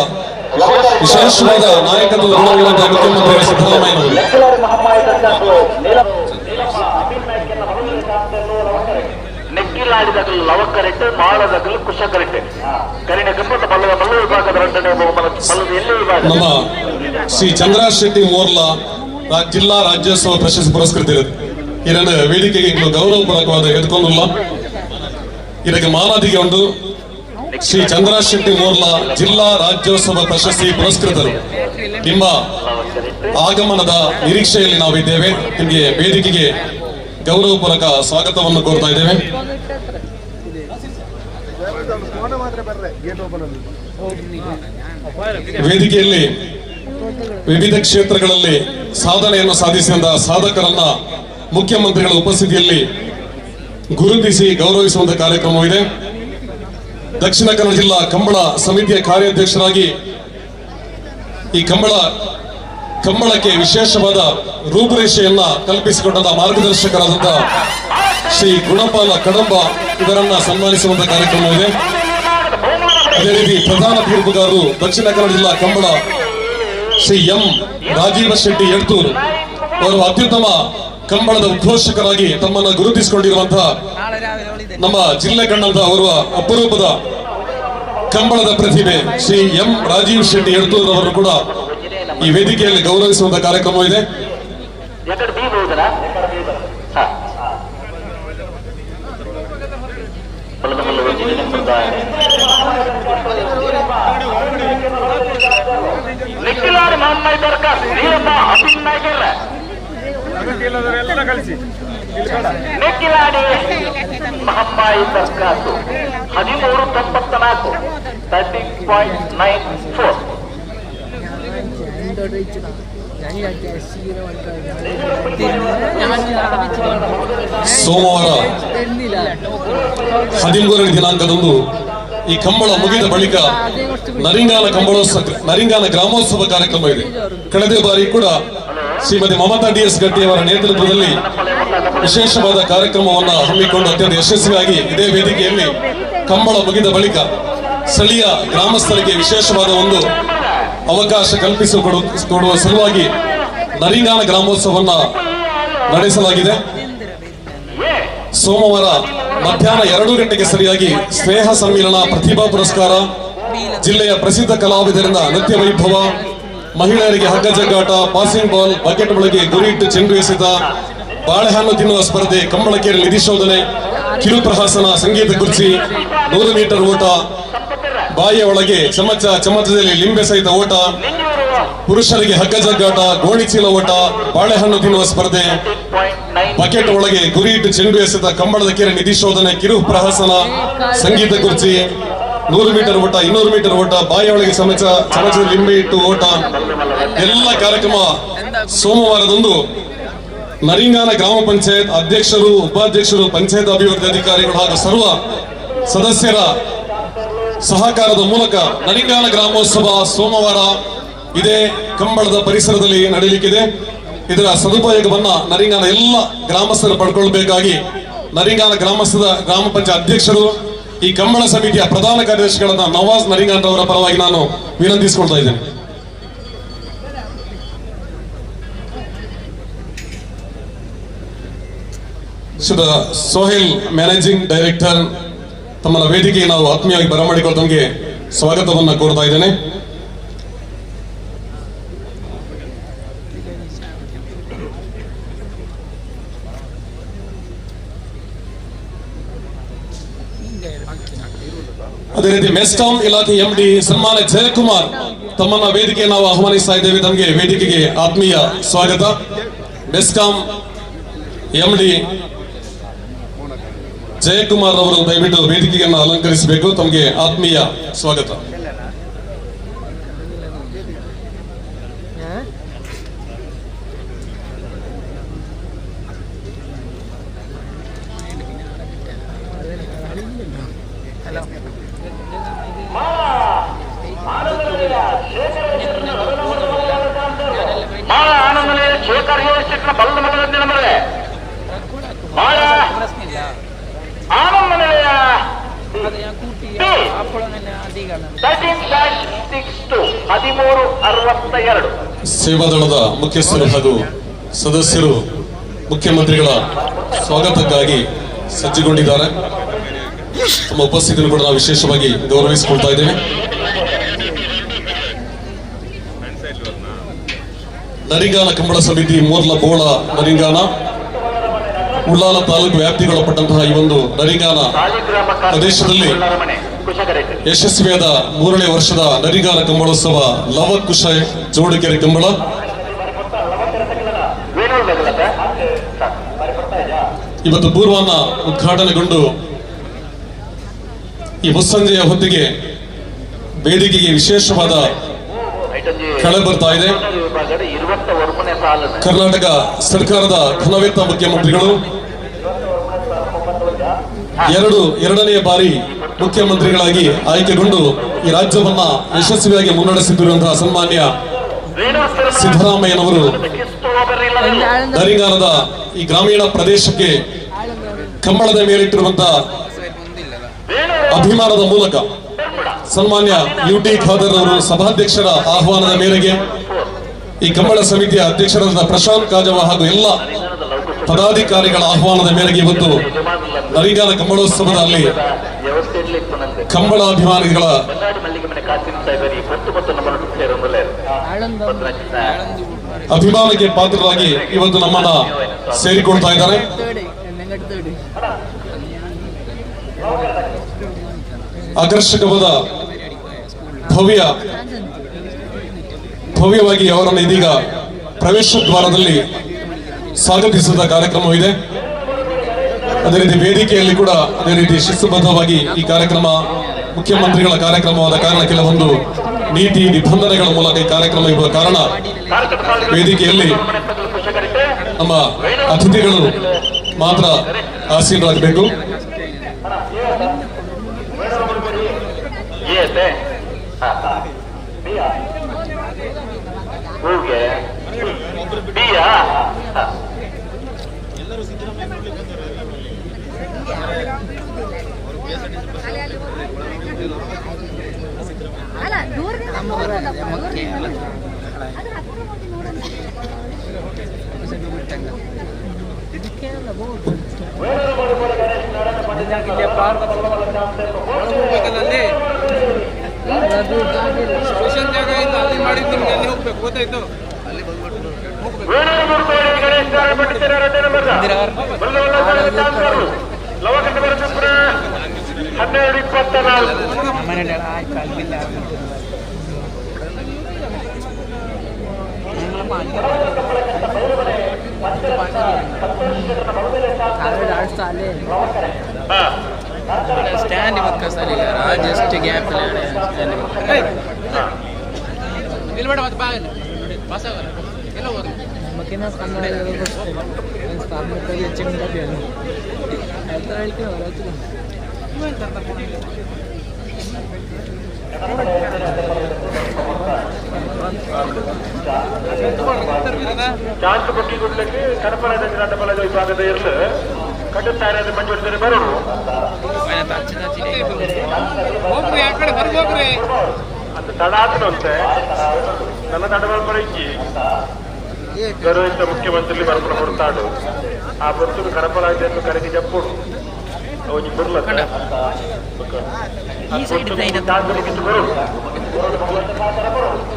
ವಿಶೇಷವಾದ ನಾಯಕತ್ವದ ಗುಣವುಳ್ಳಂತಹ ಮುಖ್ಯಮಂತ್ರಿ ಸಿದ್ದರಾಮಯ್ಯನವರು ನೆಕ್ಕಿಲಾಡಿದಗಲು ಲವಕರೆಟ್ಟು ಮಾಳದಗಲು ಕುಶಕರೆಟ್ಟು ಕರಿಣ ಕಂಬದ ಬಲ್ಲದ ಬಲ್ಲ ವಿಭಾಗದ ರಂಡನೆ ಬಲ್ಲದ ಎಲ್ಲಿ ವಿಭಾಗ ನಮ್ಮ ಶ್ರೀ ಚಂದ್ರ ಶೆಟ್ಟಿ ಮೋರ್ಲಾ ಜಿಲ್ಲಾ ರಾಜ್ಯೋತ್ಸವ ಪ್ರಶಸ್ತಿ ಪುರಸ್ಕೃತರು ಇದನ್ನು ವೇದಿಕೆಗೆ ಗೌರವಪೂರ್ವಕವಾದ ಎದ್ಕೊಂಡಿಲ್ಲ. ಇದಕ್ಕೆ ಮಾನಾದಿಗೆ ಉಂಟು ಶ್ರೀ ಚಂದ್ರ ಶೆಟ್ಟಿ ಮೋರ್ಲಾ ಜಿಲ್ಲಾ ರಾಜ್ಯೋತ್ಸವ ಪ್ರಶಸ್ತಿ ಪುರಸ್ಕೃತರು. ನಿಮ್ಮ ಆಗಮನದ ನಿರೀಕ್ಷೆಯಲ್ಲಿ ನಾವಿದ್ದೇವೆ. ನಿಮಗೆ ವೇದಿಕೆಗೆ ಗೌರವಪೂರ್ವಕ ಸ್ವಾಗತವನ್ನು ಕೋರ್ತಾ ಇದ್ದೇವೆ. ವೇದಿಕೆಯಲ್ಲಿ ವಿವಿಧ ಕ್ಷೇತ್ರಗಳಲ್ಲಿ ಸಾಧನೆಯನ್ನು ಸಾಧಿಸಿದ ಸಾಧಕರನ್ನ ಮುಖ್ಯಮಂತ್ರಿಗಳ ಉಪಸ್ಥಿತಿಯಲ್ಲಿ ಗುರುತಿಸಿ ಗೌರವಿಸುವಂತಹ ಕಾರ್ಯಕ್ರಮವಿದೆ. ದಕ್ಷಿಣ ಕನ್ನಡ ಜಿಲ್ಲಾ ಕಂಬಳ ಸಮಿತಿಯ ಕಾರ್ಯಾಧ್ಯಕ್ಷರಾಗಿ ಈ ಕಂಬಳಕ್ಕೆ ವಿಶೇಷವಾದ ರೂಪುರೇಷೆಯನ್ನ ಕಲ್ಪಿಸಿಕೊಂಡಂತಹ ಮಾರ್ಗದರ್ಶಕರಾದಂತಹ ಶ್ರೀ ಗುಣಪಾಲ ಕಡಂಬ ಇವರನ್ನ ಸನ್ಮಾನಿಸುವಂತಹ ಕಾರ್ಯಕ್ರಮವಿದೆ. ಅದೇ ರೀತಿ ಪ್ರಧಾನ ತೀರ್ಪುಗಾರರು ದಕ್ಷಿಣ ಕನ್ನಡ ಜಿಲ್ಲಾ ಕಂಬಳ ಶ್ರೀ ಎಂ ರಾಜೀವ ಶೆಟ್ಟಿ ಎಡ್ತೂರು ಅವರು ಅತ್ಯುತ್ತಮ ಕಂಬಳದ ಉದ್ಘೋಷಕರಾಗಿ ತಮ್ಮನ್ನು ಗುರುತಿಸಿಕೊಂಡಿರುವಂತಹ ನಮ್ಮ ಜಿಲ್ಲೆ ಕಂಡಂತಹ ಅವರ ಅಪರೂಪದ ಕಂಬಳದ ಪ್ರತಿಭೆ ಶ್ರೀ ಎಂ ರಾಜೀವ್ ಶೆಟ್ಟಿ ಎಡ್ತೂರು ಅವರು ಕೂಡ ಈ ವೇದಿಕೆಯಲ್ಲಿ ಗೌರವಿಸುವಂತಹ ಕಾರ್ಯಕ್ರಮವಿದೆ. ಮಹಮ್ಮಾಯಿ ದರ್ಕಾಸು 13.94 13.94. ಸೋಮವಾರ 13ನೇ ದಿನಾಂಕದಂದು ಈ ಕಂಬಳ ಮುಗಿದ ಬಳಿಕ ನರಿಂಗಾನ ಕಂಬಳೋತ್ಸವ, ನರಿಂಗಾನ ಗ್ರಾಮೋತ್ಸವ ಕಾರ್ಯಕ್ರಮ ಇದೆ. ಕಳೆದ ಬಾರಿ ಕೂಡ ಶ್ರೀಮತಿ ಮಮತಾ ಡಿ ಎಸ್ ಗಟ್ಟಿಯವರ ನೇತೃತ್ವದಲ್ಲಿ ವಿಶೇಷವಾದ ಕಾರ್ಯಕ್ರಮವನ್ನು ಹಮ್ಮಿಕೊಂಡು ಅತ್ಯಂತ ಯಶಸ್ವಿಯಾಗಿ ಇದೇ ವೇದಿಕೆಯಲ್ಲಿ ಕಂಬಳ ಮುಗಿದ ಬಳಿಕ ಸ್ಥಳೀಯ ಗ್ರಾಮಸ್ಥರಿಗೆ ವಿಶೇಷವಾದ ಒಂದು ಅವಕಾಶ ಕಲ್ಪಿಸಿಕೊಡುವ ಸಲುವಾಗಿ ನರಿಂಗಾನ ಗ್ರಾಮೋತ್ಸವವನ್ನು ನಡೆಸಲಾಗಿದೆ. ಸೋಮವಾರ ಮಧ್ಯಾಹ್ನ 2 ಗಂಟೆಗೆ ಸರಿಯಾಗಿ ಸ್ನೇಹ ಸಮ್ಮಿಲನ, ಪ್ರತಿಭಾ ಪುರಸ್ಕಾರ, ಜಿಲ್ಲೆಯ ಪ್ರಸಿದ್ಧ ಕಲಾವಿದರಿಂದ ನೃತ್ಯ ವೈಭವ, ಮಹಿಳೆಯರಿಗೆ ಹಗ್ಗ ಜಗ್ಗಾಟ, ಪಾಸಿಂಗ್ ಬಾಲ್, ಬಕೆಟ್ ಒಳಗೆ ಗುರಿಯಿಟ್ಟು ಚೆಂಡು ಎಸೆತ, ಬಾಳೆಹಣ್ಣು ತಿನ್ನುವ ಸ್ಪರ್ಧೆ, ಕಂಬಳಕೆರೆ ನಿಧಿ ಶೋಧನೆ, ಕಿರುಪ್ರಹಾಸನ, ಸಂಗೀತ ಕುರ್ಚಿ, 100 ಮೀಟರ್ ಓಟ, ಬಾಯಿಯ ಒಳಗೆ ಚಮಚ, ಚಮಚದಲ್ಲಿ ಲಿಂಬೆ ಸಹಿತ ಓಟ, ಪುರುಷರಿಗೆ ಹಗ್ಗ ಜಗ್ಗಾಟ, ಗೋಣಿಚೀಲ ಓಟ, ಬಾಳೆಹಣ್ಣು ತಿನ್ನುವ ಸ್ಪರ್ಧೆ, ಬಕೆಟ್ ಒಳಗೆ ಗುರಿಯಿಟ್ಟು ಚೆಂಡು ಎಸೆತ, ಕಂಬಳದ ಕೆರೆ ನಿಧಿ ಶೋಧನೆ, ಕಿರು ಪ್ರಹಸನ, ಸಂಗೀತ ಕುರ್ಚಿ, 100 ಮೀಟರ್ ಓಟ, 200 ಮೀಟರ್ ಓಟ, ಬಾಯಿಯೊಳಗೆ ಚಮಚ, ಚಮಚದ ಲಿಂಬೆ ಇಟ್ಟು ಓಟ, ಎಲ್ಲ ಕಾರ್ಯಕ್ರಮ ಸೋಮವಾರದಂದು ನರಿಂಗಾನ ಗ್ರಾಮ ಪಂಚಾಯತ್ ಅಧ್ಯಕ್ಷರು, ಉಪಾಧ್ಯಕ್ಷರು, ಪಂಚಾಯತ್ ಅಭಿವೃದ್ಧಿ ಅಧಿಕಾರಿಗಳು ಹಾಗೂ ಸರ್ವ ಸದಸ್ಯರ ಸಹಕಾರದ ಮೂಲಕ ನರಿಂಗಾನ ಗ್ರಾಮೋತ್ಸವ ಸೋಮವಾರ ಇದೇ ಕಂಬಳದ ಪರಿಸರದಲ್ಲಿ ನಡೆಯಲಿಕ್ಕಿದೆ. ಇದರ ಸದುಪಯೋಗವನ್ನ ನರಿಂಗಾನ ಎಲ್ಲ ಗ್ರಾಮಸ್ಥರು ಪಡ್ಕೊಳ್ಬೇಕಾಗಿ ನರಿಂಗಾನ ಗ್ರಾಮಸ್ಥದ ಗ್ರಾಮ ಪಂಚಾಯತ್ ಅಧ್ಯಕ್ಷರು, ಈ ಕಂಬಳ ಸಮಿತಿಯ ಪ್ರಧಾನ ಕಾರ್ಯದರ್ಶಿಗಳಾದ ನವಾಜ್ ನರಿಂಗಾನ್ ಅವರ ಪರವಾಗಿ ನಾನು ವಿನಂತಿಸಿಕೊಳ್ತಾ ಇದ್ದೇನೆ. ಸೋಹೆಲ್ ಮ್ಯಾನೇಜಿಂಗ್ ಡೈರೆಕ್ಟರ್ ತಮ್ಮನ್ನ ವೇದಿಕೆಗೆ ನಾವು ಆತ್ಮೀಯವಾಗಿ ಬರಮಾಡಿಕೊಳ್ಳೋದಕ್ಕೆ ಸ್ವಾಗತವನ್ನು ಕೋರ್ತಾ ಇದ್ದೇನೆ. ಅದೇ ರೀತಿ ಮೆಸ್ಕಾಂ ಇಲಾಖೆ ಎಂಡಿ ಸನ್ಮಾನ್ಯ ಜಯಕುಮಾರ್ ತಮ್ಮನ್ನ ವೇದಿಕೆ ನಾವು ಆಹ್ವಾನಿಸ್ತಾ ಇದ್ದೇವೆ. ತಮಗೆ ವೇದಿಕೆಗೆ ಆತ್ಮೀಯ ಸ್ವಾಗತ. ಮೆಸ್ಕಾಂ ಎಂಡಿ ಜಯಕುಮಾರ್ ಅವರು ದಯವಿಟ್ಟು ವೇದಿಕೆಯನ್ನು ಅಲಂಕರಿಸಬೇಕು. ತಮಗೆ ಆತ್ಮೀಯ ಸ್ವಾಗತ. ಸೇವಾದಳದ ಮುಖ್ಯಸ್ಥರು ಹಾಗೂ ಸದಸ್ಯರು ಮುಖ್ಯಮಂತ್ರಿಗಳ ಸ್ವಾಗತಕ್ಕಾಗಿ ಸಜ್ಜುಗೊಂಡಿದ್ದಾರೆ. ತಮ್ಮ ಉಪಸ್ಥಿತಿಯನ್ನು ಕೂಡ ನಾವು ವಿಶೇಷವಾಗಿ ಗೌರವಿಸಿಕೊಳ್ತಾ ಇದ್ದೇವೆ. ನರಿಂಗಾನ ಕಂಬಳ ಸಮಿತಿ ಮೋರ್ಲ ಬೋಳ ನರಿಂಗಾನ ಉಳ್ಳಾಲ ತಾಲೂಕು ವ್ಯಾಪ್ತಿಗೊಳಪಟ್ಟಂತಹ ಈ ಒಂದು ನರಿಂಗಾನ ಪ್ರದೇಶದಲ್ಲಿ ಯಶಸ್ವಿಯಾದ 3ನೇ ವರ್ಷದ ನರಿಂಗಾನ ಕಂಬಳೋತ್ಸವ ಲವಕುಶ ಜೋಡುಕೆರೆ ಕಂಬಳ. ಇವತ್ತು ಪೂರ್ವಾನ್ನ ಉದ್ಘಾಟನೆಗೊಂಡು ಈ ಮುಸ್ಸಂಜೆಯ ಹೊತ್ತಿಗೆ ವೇದಿಕೆಗೆ ವಿಶೇಷವಾದ ಕಳೆ ಬರ್ತಾ ಇದೆ. ಕರ್ನಾಟಕ ಸರ್ಕಾರದ ಘನವೆತ್ತ ಮುಖ್ಯಮಂತ್ರಿಗಳು, ಎರಡನೆಯ ಬಾರಿ ಮುಖ್ಯಮಂತ್ರಿಗಳಾಗಿ ಆಯ್ಕೆಗೊಂಡು ಈ ರಾಜ್ಯವನ್ನ ಯಶಸ್ವಿಯಾಗಿ ಮುನ್ನಡೆಸುತ್ತಿರುವಂತಹ ಸನ್ಮಾನ್ಯ ಸಿದ್ದರಾಮಯ್ಯನವರು ನರಿಂಗಾನದ ಈ ಗ್ರಾಮೀಣ ಪ್ರದೇಶಕ್ಕೆ ಕಂಬಳದ ಮೇಲಿಟ್ಟಿರುವಂತಹ ಅಭಿಮಾನದ ಮೂಲಕ ಸನ್ಮಾನ್ಯ ಯು.ಟಿ. ಖಾದರ್ ಅವರು ಸಭಾಧ್ಯಕ್ಷರ ಆಹ್ವಾನದ ಮೇರೆಗೆ ಈ ಕಂಬಳ ಸಮಿತಿಯ ಅಧ್ಯಕ್ಷರಾದ ಪ್ರಶಾಂತ್ ಕಾಜವ ಹಾಗೂ ಎಲ್ಲ ಪದಾಧಿಕಾರಿಗಳ ಆಹ್ವಾನದ ಮೇರೆಗೆ ಇವತ್ತು ನರಿಂಗಾನ ಕಂಬಳೋತ್ಸವದಲ್ಲಿ ಕಂಬಳಾಭಿಮಾನಿಗಳ ಅಭಿಮಾನಕ್ಕೆ ಪಾತ್ರರಾಗಿ ಇವತ್ತು ನಮ್ಮನ್ನ ಸೇರಿಕೊಳ್ತಾ ಇದ್ದಾರೆ. ಆಕರ್ಷಕವಾದ ಭವ್ಯವಾಗಿ ಅವರನ್ನು ಇದೀಗ ಪ್ರವೇಶ ದ್ವಾರದಲ್ಲಿ ಸ್ವಾಗತಿಸಿದ ಕಾರ್ಯಕ್ರಮವಿದೆ. ಅದೇ ರೀತಿ ವೇದಿಕೆಯಲ್ಲಿ ಕೂಡ ಅದೇ ರೀತಿ ಶಿಸ್ತುಬದ್ಧವಾಗಿ ಈ ಕಾರ್ಯಕ್ರಮ ಮುಖ್ಯಮಂತ್ರಿಗಳ ಕಾರ್ಯಕ್ರಮವಾದ ಕಾರಣ ಕೆಲವೊಂದು ನೀತಿ ನಿಬಂಧನೆಗಳ ಮೂಲಕ ಈ ಕಾರ್ಯಕ್ರಮ ಇರುವ ಕಾರಣ ವೇದಿಕೆಯಲ್ಲಿ ನಮ್ಮ ಅತಿಥಿಗಳು ಮಾತ್ರ ಆಸೀನರಾಗಬೇಕು. ಸ್ಪೆಷಲ್ ಜಾಗ ಇತ್ತು, ಅಲ್ಲಿ ಮಾಡಿದ್ದು ನಿಮ್ಗೆ ಅಲ್ಲಿ ಹೋಗ್ಬೇಕು, ಗೊತ್ತಾಯ್ತು? ಸ್ಟ್ಯಾಂಡ್ ಇವತ್ತು ಸರಿ ಜಸ್ಟ್ ಗ್ಯಾಪ್ ಸ್ಟ್ಯಾಂಡ್ ನಿಲ್ಬೇಡ ಮತ್ತೆ ಬಾ ಇಲ್ಲಿ. ಪಾಸ್ ಆಗಲ್ಲ ಎಲ್ಲ ಹೋಗಿ. ಚಾನ್ಸ್ ಕೊಟ್ಟಿ ಕೊಡ್ಲಿಕ್ಕೆ ಕನಪರಾಜ ಬಲದ ವಿಭಾಗದ ಇರಲು ಕಟ್ಟುತ್ತಾರೆ ಮಂಜೂರು ಬರೋರು. ಹೋಗ್ರಿ ಆ ಕಡೆ ಹೊರಗೆ ಹೋಗ್ರಿ. ಅದು ತಡ ಆತನಂತೆ ನನ್ನ ತಡ ಇಜ್ಜಿ ಗೌರವಿತ ಮುಖ್ಯಮಂತ್ರಿ ಬರ್ಪಣ ಕೊಡ್ತಾಡು ಆ ಬರ್ತುಡು ಕನಪರಾಜನ್ನು ಕರೆಗೆ ಜಪ್ಪುಡು ಒಂಜಿ ಬುರ್ಲತ್ತ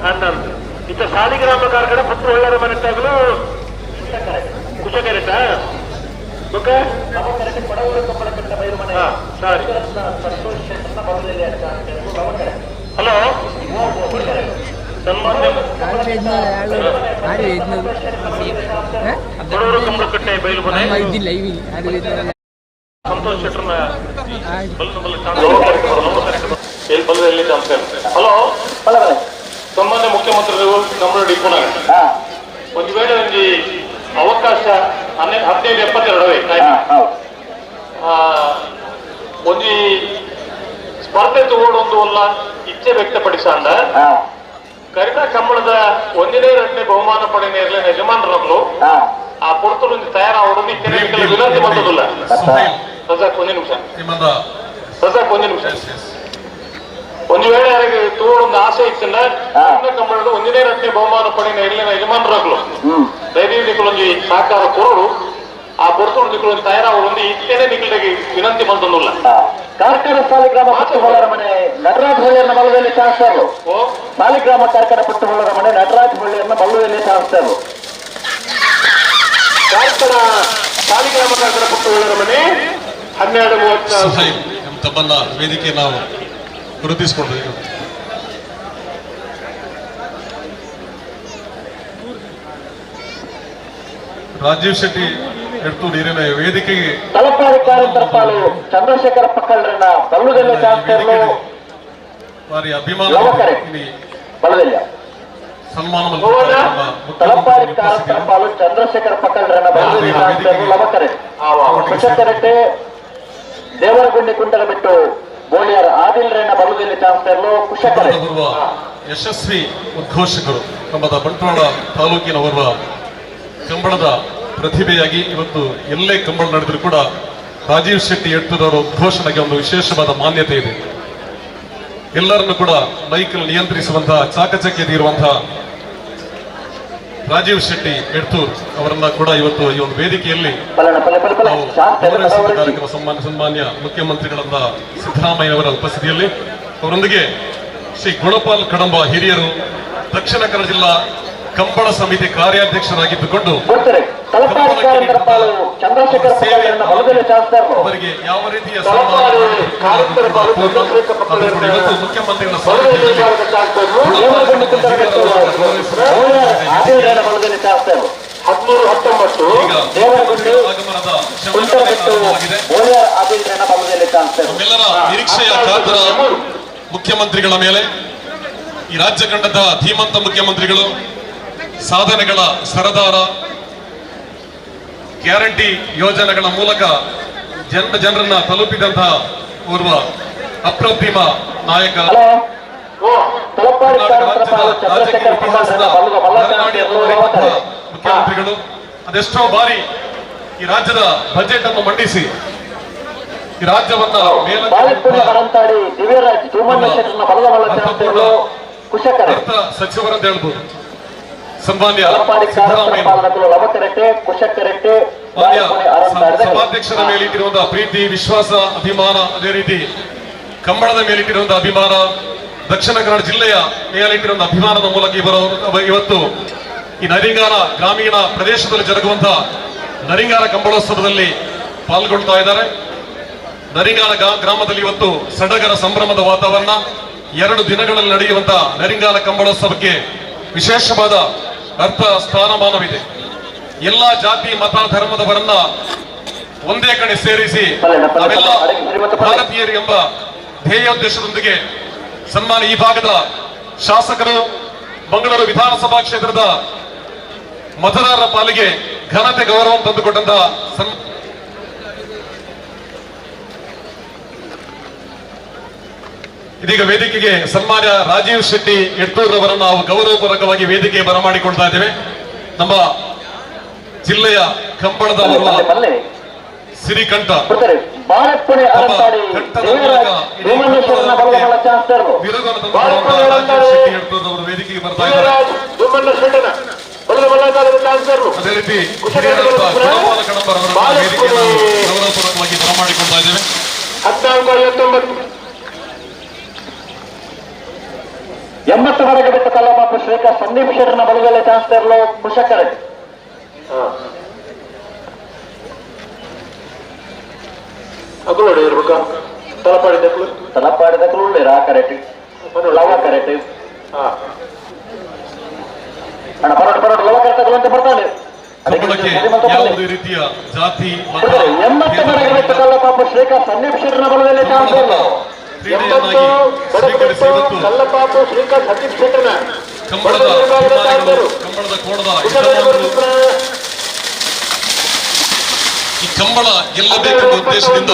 ಅಂದಂದು ಇತ್ತ ಸಾಲಿಗ್ರಾಮ ಕಾರ್ಕಡ ಪುತ್ರ ಒಳ್ಳರ ಮನೆತ್ತಾಗಲು ಕುಶಕರೆಟ ಬೊಕ್ಕ ಸಾರಿ. ಹಲೋ ಸನ್ಮಾನ್ಯ ಕೊಡೂರು ಕಂಬಳಕಟ್ಟೆ ಬೈಲು ಮನೆ ಸಂತೋಷ್ ಶೆಟ್ಟರ್ನ ಹಲೋ ಸನ್ಮಾನ್ಯ ಮುಖ್ಯಮಂತ್ರಿಗಳು ಕಂಬಳ ಡಿಪುಣ ಒಂದು ವೇಳೆ ಒಂಜಿ ಅವಕಾಶ 1572 ಒಂಜಿ ಸ್ಪರ್ಧೆ ತಗೊಳ್ಳೊಂದು ಅಲ್ಲ ಇಚ್ಛೆ ವ್ಯಕ್ತಪಡಿಸಂಡ ಕರಿತ ಕಂಬಳದ ಒಂದನೇ ಎರಡನೇ ಬಹುಮಾನ ಪಡೆಯ ಯಜಮಾನರನ್ನು ಆ ಪೊರ್ತುಲು ತಯಾರಾವಡು ವಿನಂತಿ ಬಂದದಲ್ಲ. ರಜಾಕ್ ಒಂದೇ ನಿಮಿಷ, ರಜಾಕ್ ಒಂದೇ ನಿಮಿಷ. ಒಂದು ವೇಳೆ ಯಾರಿಗೆ ತೋಡೊಂದು ಆಸೆ ಇತ್ತಿಲ್ಲ ಕಂಬಳದ ಒಂದನೇ ಎರಡನೇ ಬಹುಮಾನ ಪಡೆಯ ಯಜಮಾನರಾಗ್ಲು ದಯವಿಟ್ಟು ನಿಕ್ಕಲೊಂದು ಸಹಕಾರ ಕೊರಡು ಆ ಪೊರ್ತುಡು ನಿಕ್ಕಲೊಂದು ತಯಾರಾವಡು ಇತ್ತೇನೆ ನಿಕ್ಕಲಿಗೆ ವಿನಂತಿ ಬಂದಲ್ಲ. ಕಾರ್ಕಳ ಸಾಲಿಗ್ರಾಮ ಪುಟ್ಟುಹೊಳ್ಳರ ಮನೆ ನಟರಾಜ್ ಹೊಳ್ಳೆಯನ್ನ ಮಲದಲ್ಲಿ ಚಾನ್ಸರ್ಲು. ಸಾಲಿಗ್ರಾಮ ಕಾರ್ಕಳ ಪುಟ್ಟುಹೊಳ್ಳರ ಮನೆ ನಟರಾಜ್ ಹೊಳ್ಳೆಯನ್ನ ಶೆಟ್ಟರ್ನ ಬಲ್ಲುವೆಲ್ಲಿ ಚಾನ್ಸ್ಟರ್. ಕಾರ್ಕಳ ಸಾಲಿಗ್ರಾಮ ಕಾರ್ಕಳ ಪುಟ್ಟುಳ್ಳರ ಮನೆ 12:34. ಸುಹೈಲ್ ಎಂ ತಮ್ಮನ್ನ ವೇದಿಕೆ ನಾವು ಗುರುತಿಸಿಕೊಳ್ಬೇಕು. ರಾಜೀವ್ ಶೆಟ್ಟಿ ಎಡ್ತೂರು ಹಿರಿಯ ವೇದಿಕೆಗೆ ತಲಪಾಡಿ ಕಾರಂತರ ಚಂದ್ರಶೇಖರ ಪಕ್ಕಲ್ರನ್ನ ಬಲ್ಲುದೆಲ್ಲ ಚಾನ್ಸ್ಟರ್. ಭಾರಿ ಅಭಿಮಾನ ಬಲ್ಲದೆಲ್ಲ ಸನ್ಮಾನ ತಲಪಾಡಿ ಕಾರಂತರ ಪಾಲು ಚಂದ್ರಶೇಖರ ಪಕ್ಕಲ್ರನ್ನ ಬಲ್ಲುದೆಲ್ಲ ಚಾನ್ಸ್ಟರ್. ಲವಕರೆ ಕುಶಕರೆಟ್ಟೆ ದೇವರಗುಂಡಿ ಕುಂಟಲ ಬಿಟ್ಟು ಬೋಳಿಯರ್ ಆದಿಲ್ರನ್ನ ಬಲ್ಲುದೆಲ್ಲ ಚಾನ್ಸ್ಟರ್. ಕುಶಕರೆ ಯಶಸ್ವಿ ಉದ್ಘೋಷಕರು ನಮ್ಮದ ಬಂಟ್ವಾಳ ತಾಲೂಕಿನ ಓರ್ವ ಕಂಬಳದ ಪ್ರತಿಭೆಯಾಗಿ ಇವತ್ತು ಎಲ್ಲೇ ಕಂಬಳ ನಡೆದರೂ ಕೂಡ ರಾಜೀವ್ ಶೆಟ್ಟಿ ಎಡ್ತೂರವರ ಉದ್ಘೋಷಣೆಗೆ ಒಂದು ವಿಶೇಷವಾದ ಮಾನ್ಯತೆ ಇದೆ. ಎಲ್ಲರನ್ನು ಕೂಡ ಮೈಕಲ್ ನಿಯಂತ್ರಿಸುವಂತಹ ಚಾಕಚಕ್ಯತೆ ಇರುವಂತಹ ರಾಜೀವ್ ಶೆಟ್ಟಿ ಎಡ್ತೂರ್ ಅವರನ್ನ ಕೂಡ ಇವತ್ತು ಈ ಒಂದು ವೇದಿಕೆಯಲ್ಲಿ ನಾವು ಗೌರವಿಸುವ ಕಾರ್ಯಕ್ರಮ ಸನ್ಮಾನ್ಯ ಮುಖ್ಯಮಂತ್ರಿಗಳಾದ ಸಿದ್ದರಾಮಯ್ಯವರ ಉಪಸ್ಥಿತಿಯಲ್ಲಿ ಅವರೊಂದಿಗೆ ಶ್ರೀ ಗುಣಪಾಲ್ ಕಡಂಬ ಹಿರಿಯರು ದಕ್ಷಿಣ ಕನ್ನಡ ಜಿಲ್ಲಾ ಕಂಬಳ ಸಮಿತಿ ಕಾರ್ಯಾಧ್ಯಕ್ಷರಾಗಿದ್ದುಕೊಂಡು ಅವರಿಗೆ ಯಾವ ರೀತಿಯ ಇವತ್ತು ಮುಖ್ಯಮಂತ್ರಿಗಳ ನಮ್ಮೆಲ್ಲರ ನಿರೀಕ್ಷೆಯ ಕಾತರ ಮುಖ್ಯಮಂತ್ರಿಗಳ ಮೇಲೆ ಈ ರಾಜ್ಯ ಕಂಡಂತಹ ಧೀಮಂತ ಮುಖ್ಯಮಂತ್ರಿಗಳು, ಸಾಧನೆಗಳ ಸರದಾರ, ಗ್ಯಾರಂಟಿ ಯೋಜನೆಗಳ ಮೂಲಕ ಜನರನ್ನ ತಲುಪಿದಂತಹ ಓರ್ವ ಅಪ್ರತಿಮ ನಾಯಕ, ರಾಜಕೀಯ ಇತಿಹಾಸದ ಮುಖ್ಯಮಂತ್ರಿಗಳು ಅದೆಷ್ಟೋ ಬಾರಿ ಈ ರಾಜ್ಯದ ಬಜೆಟ್ ಅನ್ನು ಮಂಡಿಸಿ ಈ ರಾಜ್ಯವನ್ನ ಅರ್ಥ ಸಚಿವರಂತ ಹೇಳ್ಬೋದು. ಸನ್ಮಾನ್ಯ ಸಿದ್ದರಾಮಯ್ಯ ಸಭಾಧ್ಯಕ್ಷರ ಮೇಲಿಟ್ಟಿರುವಂತಹ ಪ್ರೀತಿ, ವಿಶ್ವಾಸ, ಅಭಿಮಾನ, ಅದೇ ರೀತಿ ಕಂಬಳದ ಮೇಲಿಟ್ಟಿರುವಂತಹ ಅಭಿಮಾನ, ದಕ್ಷಿಣ ಕನ್ನಡ ಜಿಲ್ಲೆಯ ಮೇಲಿಟ್ಟಿರುವಂತಹ ಅಭಿಮಾನದ ಮೂಲಕ ಇವರು ಇವತ್ತು ಈ ನರಿಂಗಾರ ಗ್ರಾಮೀಣ ಪ್ರದೇಶದಲ್ಲಿ ಜರುಗುವಂತಹ ನರಿಂಗಾರ ಕಂಬಳೋತ್ಸವದಲ್ಲಿ ಪಾಲ್ಗೊಳ್ತಾ ಇದ್ದಾರೆ. ನರಿಂಗಾರ ಗ್ರಾಮದಲ್ಲಿ ಇವತ್ತು ಸಡಗರ ಸಂಭ್ರಮದ ವಾತಾವರಣ. 2 ದಿನಗಳಲ್ಲಿ ನಡೆಯುವಂತಹ ನರಿಂಗಾರ ಕಂಬಳೋತ್ಸವಕ್ಕೆ ವಿಶೇಷವಾದ ಅರ್ಥ ಸ್ಥಾನಮಾನವಿದೆ. ಎಲ್ಲ ಜಾತಿ ಮತ ಧರ್ಮದವರನ್ನ ಒಂದೇ ಕಡೆ ಸೇರಿಸಿ ನಾವೆಲ್ಲ ಭಾರತೀಯರು ಎಂಬ ಧ್ಯೇಯೋದ್ದೇಶದೊಂದಿಗೆ ಸನ್ಮಾನ್ಯ ಈ ಭಾಗದ ಶಾಸಕರು ಮಂಗಳೂರು ವಿಧಾನಸಭಾ ಕ್ಷೇತ್ರದ ಮತದಾರರ ಪಾಲಿಗೆ ಘನತೆ ಗೌರವ ತಂದುಕೊಟ್ಟಂತಹ ಇದೀಗ ವೇದಿಕೆಗೆ ಸನ್ಮಾನ್ಯ ರಾಜೀವ್ ಶೆಟ್ಟಿ ಎಡ್ತೂರ್ ಅವರನ್ನು ನಾವು ಗೌರವಪೂರ್ವಕವಾಗಿ ವೇದಿಕೆ ಬರಮಾಡಿಕೊಳ್ತಾ ಇದ್ದೇವೆ. ನಮ್ಮ ಜಿಲ್ಲೆಯ ಕಂಬಳದ ಸಿರಿಕಂಠ ಶೆಟ್ಟಿ ಎಡ್ತೂರ್ ಅವರು ವೇದಿಕೆಗೆ ಬರ್ತಾ ಇದ್ದಾರೆ. ಅದೇ ರೀತಿ ಗುಣಪಾಲ ಕಡಂಬರ್ ಅವರನ್ನು ವೇದಿಕೆ ಗೌರವಪೂರ್ವಕವಾಗಿ ಬರಮಾಡಿಕೊಳ್ತಾ ಇದ್ದೇವೆ. 14:59 80 ವರೆಗೆ ಬಿಟ್ಟು ಕಲ್ಲಬಾಪು ಶ್ರೀಕಾ ಸಂದೀಪ್ ಶೆಟ್ಟರ್ನ ಬಲದಲ್ಲಿ ಚಾನ್ಸ್ಟರ್ಲು ಕುಶಕರೆ. ತಲಪಾಡಿದಕ್ಕಲು ಉಳ್ಳೇರು ಆ ಕರೆಕ್ಟ್ ಲವ ಕರೆಕ್ಟ್ ಅಣ್ಣ ಪರೋಟ ಪರೋಟ ಲವ ಕರೆಕ್ಟ್ ಅಂತ ಬರ್ತಾನೆ. ಯಾವುದೇ ರೀತಿಯ ಜಾತಿ 80 ವರೆಗೆ ಬಿಟ್ಟು ಕಲ್ಲಪಾಪು ಶ್ರೀಕಾ ಸಂದೀಪ್ ಶೆಟ್ಟರ್ನ ಬಲದಲ್ಲಿ ಚಾನ್ಸ್ಟರ್ಲು ಕಲ್ಲಪಾಪು ಶ್ರೀಕಾ ಸಂದೀಪ್ ಶೆಟ್ಟರ್ನ ಕಂಬಳದ ಕಂಬಳದ ಕೋಣದ ಈ ಕಂಬಳ ಗೆಲ್ಲಬೇಕೆಂಬ ಉದ್ದೇಶದಿಂದ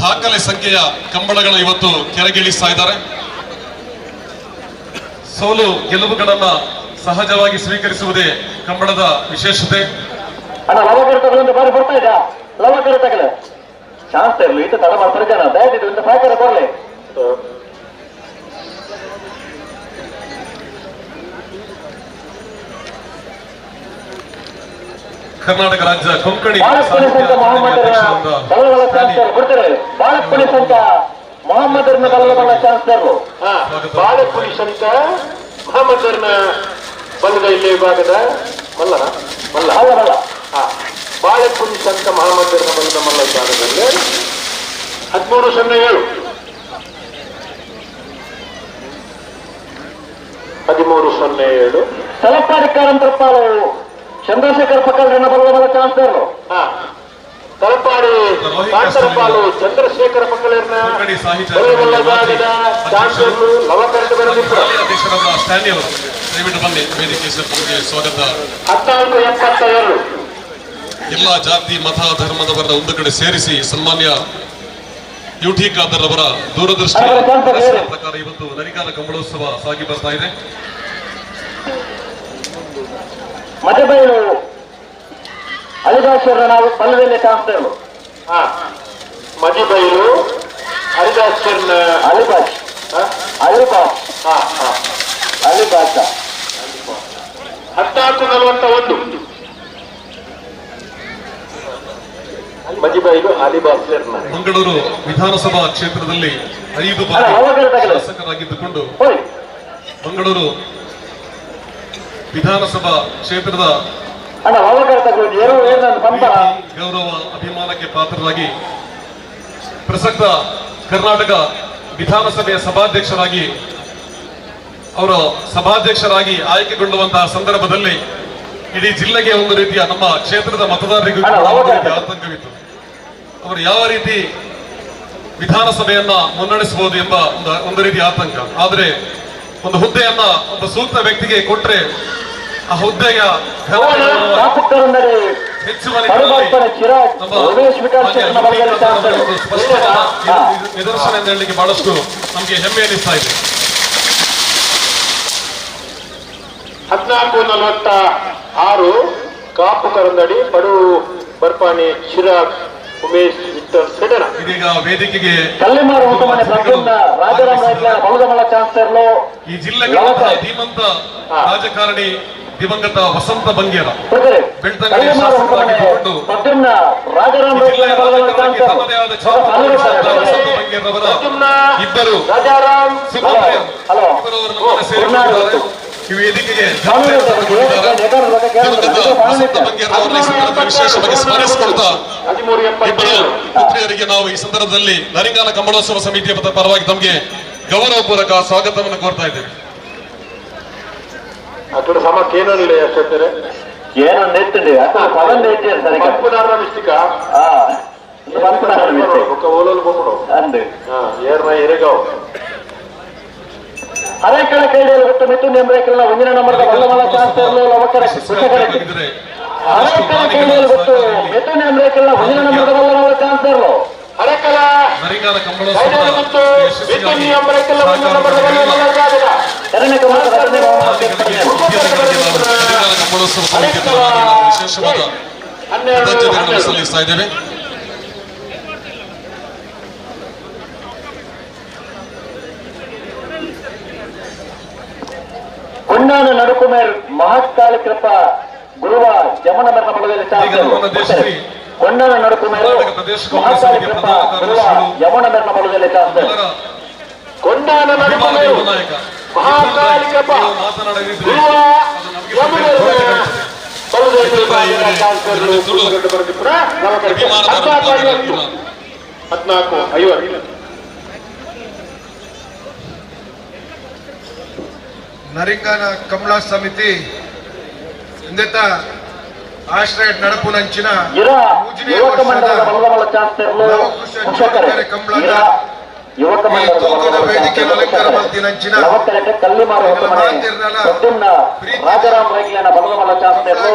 ದಾಖಲೆ ಸಂಖ್ಯೆಯ ಕಂಬಳಗಳ ಇವತ್ತು ಕೆರೆಗಿಳಿಸ್ತಾ ಇದ್ದಾರೆ. ಸೋಲು ಗೆಲುವುಗಳನ್ನ ಸಹಜವಾಗಿ ಸ್ವೀಕರಿಸುವುದೇ ಕಂಬಳದ ವಿಶೇಷತೆ. ಕರ್ನಾಟಕ ರಾಜ್ಯ ಕೊಂಕಣಿ ಬಾಳೆಪುಲಿ ಸಂತ ಮೊಹಮ್ಮದ್ ಬಲ್ಲದ ಇಲ್ಲಿ ವಿಭಾಗದ ಮಲ್ಲನ ಮಲ್ಲ ಅಲ್ಲ ಮಲ್ಲ ಬಾಳೆಪುರಿ ಸಂತ ಮಹಾಮಂದಿರದ ಬಲ್ಲದ ಮಲ್ಲ ವಿಭಾಗದಲ್ಲಿ 13.07. 13.07. ತಲಪಾಡಿ ಕಾರಂತರಪಾಲು ಚಂದ್ರಶೇಖರ್ ಪಕ್ಕದ ಬಲ್ಲದ ಮಲ್ಲ ಚಾನ್ಸರ್. ತಲಪಾಡಿ ಕಾಂತರಪಾಲು ಚಂದ್ರಶೇಖರ ಪಕ್ಕಲೇರ್ನ ಬಲ್ಲದ ಚಾನ್ಸರ್ ಲವಕರಟ ಬೆಳೆದಿತ್ತು. ಅಧ್ಯಕ್ಷರಾದ ಸ್ಟ್ಯಾನ್ಲಿ ಅವರು ದಯವಿಟ್ಟು ಬನ್ನಿ ವೇದಿಕೆ ಸ್ವಾಗತ. 14.72. ಎಲ್ಲ ಜಾತಿ ಮತ ಧರ್ಮದವರನ್ನ ಒಂದು ಕಡೆ ಸೇರಿಸಿ ಸನ್ಮಾನ್ಯ ಯು ಟಿ ಖಾದರ್ ಅವರ ದೂರದೃಷ್ಟಿ ಪ್ರಕಾರ ಇವತ್ತು ನರಿಗಾನ ಕಂಬಳೋತ್ಸವ ಸಾಗಿ ಬರ್ತಾ ಇದೆ. ಮಜಬೈಲು ಹರಿದಾಸರ ನಾವು ಪಲ್ಲದಲ್ಲಿ ಕಾಣಿಸ್ತೇವೆ. ಮಜಿಬೈಲು ಹರಿದಾಸರ್ನ ಅಲಿಬಾಷ್ ಅಲಿಬಾಷ್ ಅಲಿಬಾಷ 14.41. ಮಜಿಬೈಲು ಅಲಿಬಾಸರ್ನ ಮಂಗಳೂರು ವಿಧಾನಸಭಾ ಕ್ಷೇತ್ರದಲ್ಲಿ 5 ಬಾರಿ ಶಾಸಕರಾಗಿದ್ದುಕೊಂಡು ಮಂಗಳೂರು ವಿಧಾನಸಭಾ ಕ್ಷೇತ್ರದ ಗೌರವ ಅಭಿಮಾನಕ್ಕೆ ಪಾತ್ರರಾಗಿ ಪ್ರಸಕ್ತ ಕರ್ನಾಟಕ ವಿಧಾನಸಭೆಯ ಸಭಾಧ್ಯಕ್ಷರಾಗಿ ಅವರು ಸಭಾಧ್ಯಕ್ಷರಾಗಿ ಆಯ್ಕೆಗೊಳ್ಳುವಂತಹ ಸಂದರ್ಭದಲ್ಲಿ ಇಡೀ ಜಿಲ್ಲೆಗೆ ಒಂದು ರೀತಿಯ ನಮ್ಮ ಕ್ಷೇತ್ರದ ಮತದಾರರಿಗೂ ಒಂದು ರೀತಿಯ ಆತಂಕವಿತ್ತು. ಅವರು ಯಾವ ರೀತಿ ವಿಧಾನಸಭೆಯನ್ನ ಮುನ್ನಡೆಸಬಹುದು ಎಂಬ ಒಂದು ರೀತಿಯ ಆತಂಕ. ಆದರೆ ಒಂದು ಹುದ್ದೆಯನ್ನ ಒಬ್ಬ ಸೂಕ್ತ ವ್ಯಕ್ತಿಗೆ ಕೊಟ್ಟರೆ ಆ ಹುದ್ದೆಯ ಸ್ಪಷ್ಟವಾದ ನಿದರ್ಶನ ಎಂದು ಹೇಳಲಿಕ್ಕೆ ಬಹಳಷ್ಟು ನಮಗೆ ಹೆಮ್ಮೆ ಅನಿಸ್ತಾ ಇದೆ. 14.46. ಕಾಪು ಕರಂದಡಿ ಪಡು ಬರ್ಪಾಣಿ ಚಿರಾಗ್ ಉಮೇಶ್ ವಿಕ್ಟರ್ ಸೆಡನ. ಇದೀಗ ವೇದಿಕೆಗೆ ಕಲ್ಲಿಮಾರು ಹುಟ್ಟುಮನೆ ಪ್ರದ್ಯುಮ್ನ ರಾಜಾರಾಮ್ ರೈತ್ಲ ಚಾನ್ಸರ್ಲು ಈ ಜಿಲ್ಲೆಗಳ ಧೀಮಂತ ರಾಜಕಾರಣಿ ದಿವಂಗತ ವಸಂತ ಬಂಗೇರ ಬೆಳ್ತಂಗಡಿ ಶಾಸಕರಾಗಿದ್ದುಕೊಂಡು ತನ್ನದೇ ಆದ ಛಾಪು ವಸಂತ ಬಂಗೇರವರ ಇಬ್ಬರು ಇಬ್ಬರು ಸೇರಿಕೊಂಡಿದ್ದಾರೆ. ಈ ವೇದಿಕೆಗೆ ವಸಂತ ಬಂಗೇರವರನ್ನ ಈ ಸಂದರ್ಭದಲ್ಲಿ ವಿಶೇಷವಾಗಿ ಸ್ಮರಿಸಿಕೊಳ್ತಾ ಇಬ್ಬರು ಪುತ್ರಿಯರಿಗೆ ನಾವು ಈ ಸಂದರ್ಭದಲ್ಲಿ ನರಿಂಗಾನ ಕಂಬಳೋತ್ಸವ ಸಮಿತಿಯ ಪರವಾಗಿ ತಮಗೆ ಗೌರವಪೂರ್ವಕ ಸ್ವಾಗತವನ್ನು ಕೋರ್ತಾ ಇದ್ದೇವೆ. ಅక్కడ ಸಮಕ್ಕೆ ಅಷ್ಟೊತ್ತಾರೆ ಏನೋ ನೆತ್ತಂడి ಅక్కడ ಪದಂ ನೆಚ್చారు ಸರಿగా. ಪಂಪುನಾರ ಮಿಸ್ಟಿಕ ಪಂಪುನಾರ ಮಿಸ್ಟೇಕ್ ఒక ఓలోలు బొమ్మడు ಅಂದು ಏರ್ನ ಎರೆಗಾವ್ ಅರೆಕಳ ಕೈಡಿಯಲ್ಲಿ ಗೊತ್ತು ಮಿಥುನ್ ಎಂಬ್ರೇಕಲ್ನ ಒಂದಿನ ನಂಬರ್ದ ಬಲ್ಲಮಲ್ಲ ಚಾನ್ಸರ್ಲು ಲವಕರ ಕುಶಕರಕ್ಕೆ. ಅರೆಕಳ ಕೈಡಿಯಲ್ಲಿ ಗೊತ್ತು ಮಿಥುನ್ ಎಂಬ್ರೇಕಲ್ನ ಒಂದಿನ ನಂಬರ್ದ ಬಲ್ಲಮಲ್ಲ ಚಾನ್ಸರ್ಲು ಅರೆಕಳ ನರಿಂಗಾನ ಕಂಬಳೋತ್ಸವದ ಯಶಸ್ಸಿಗಾಗಿ ಕಂಬಳೋತ್ಸವ ಸಮಿತಿಯ ಪರವಾಗಿ ನಾವು ವಿಶೇಷವಾದ ಕೃತಜ್ಞತೆಗಳನ್ನು ಸಲ್ಲಿಸ್ತಾ ಇದ್ದೇವೆ. ಕೊಂಡಾನ ನಡುಕುಮೇರ್ ಮಹತ್ಕಾಳಿ ಕೃಪ ಗುರುವ ಜಮನ ಮೆರ್ನ ಬಲದಲ್ಲಿ ಚಾನ್ಸರ್. ಕೊಂಡಾನ ನಡುಕುಮೇರ್ ಮಹತ್ಕಾಳಿ ಕೃಪ ಗುರುವ ಯಮನ ಮೆರ್ನ ಬಲದಲ್ಲಿ ಚಾನ್ಸರ್. ಕೊಂಡಾನ ನಡುಕುಮೇರ್ ಮಹಾಕಾಳಿ ಕೃಪ ಗುರುವ ಯಮನ ಬಲದಲ್ಲಿ ಚಾನ್ಸರ್. 14.50. ನರಿಂಗಾನ ಕಮಲಾ ಸಮಿತಿ ಇಂದೆತ ಆಶ್ರಯ ನಡಪುನಂಚಿನ ಯುವಕ ಮಂಡಲದ ಬಲದಮಲ್ಲ ಚಾನ್ಸರ್ಲು ಕುಶಕರೆ. ಯುವಕ ಮಂಡಲದ ವೇದಿಕೆ ಅಲಂಕಾರ ಮಲ್ತಿನಂಚಿನ ಲವಕರಕ್ಕೆ ಕಲ್ಲಿಮಾರು ಹುಟ್ಟುಮನೆ ಪ್ರದ್ಯುಮ್ನ ರಾಜಾರಾಮ್ ರೈಕ್ಲನ ಬಲದಮಲ್ಲ ಚಾನ್ಸರ್ಲು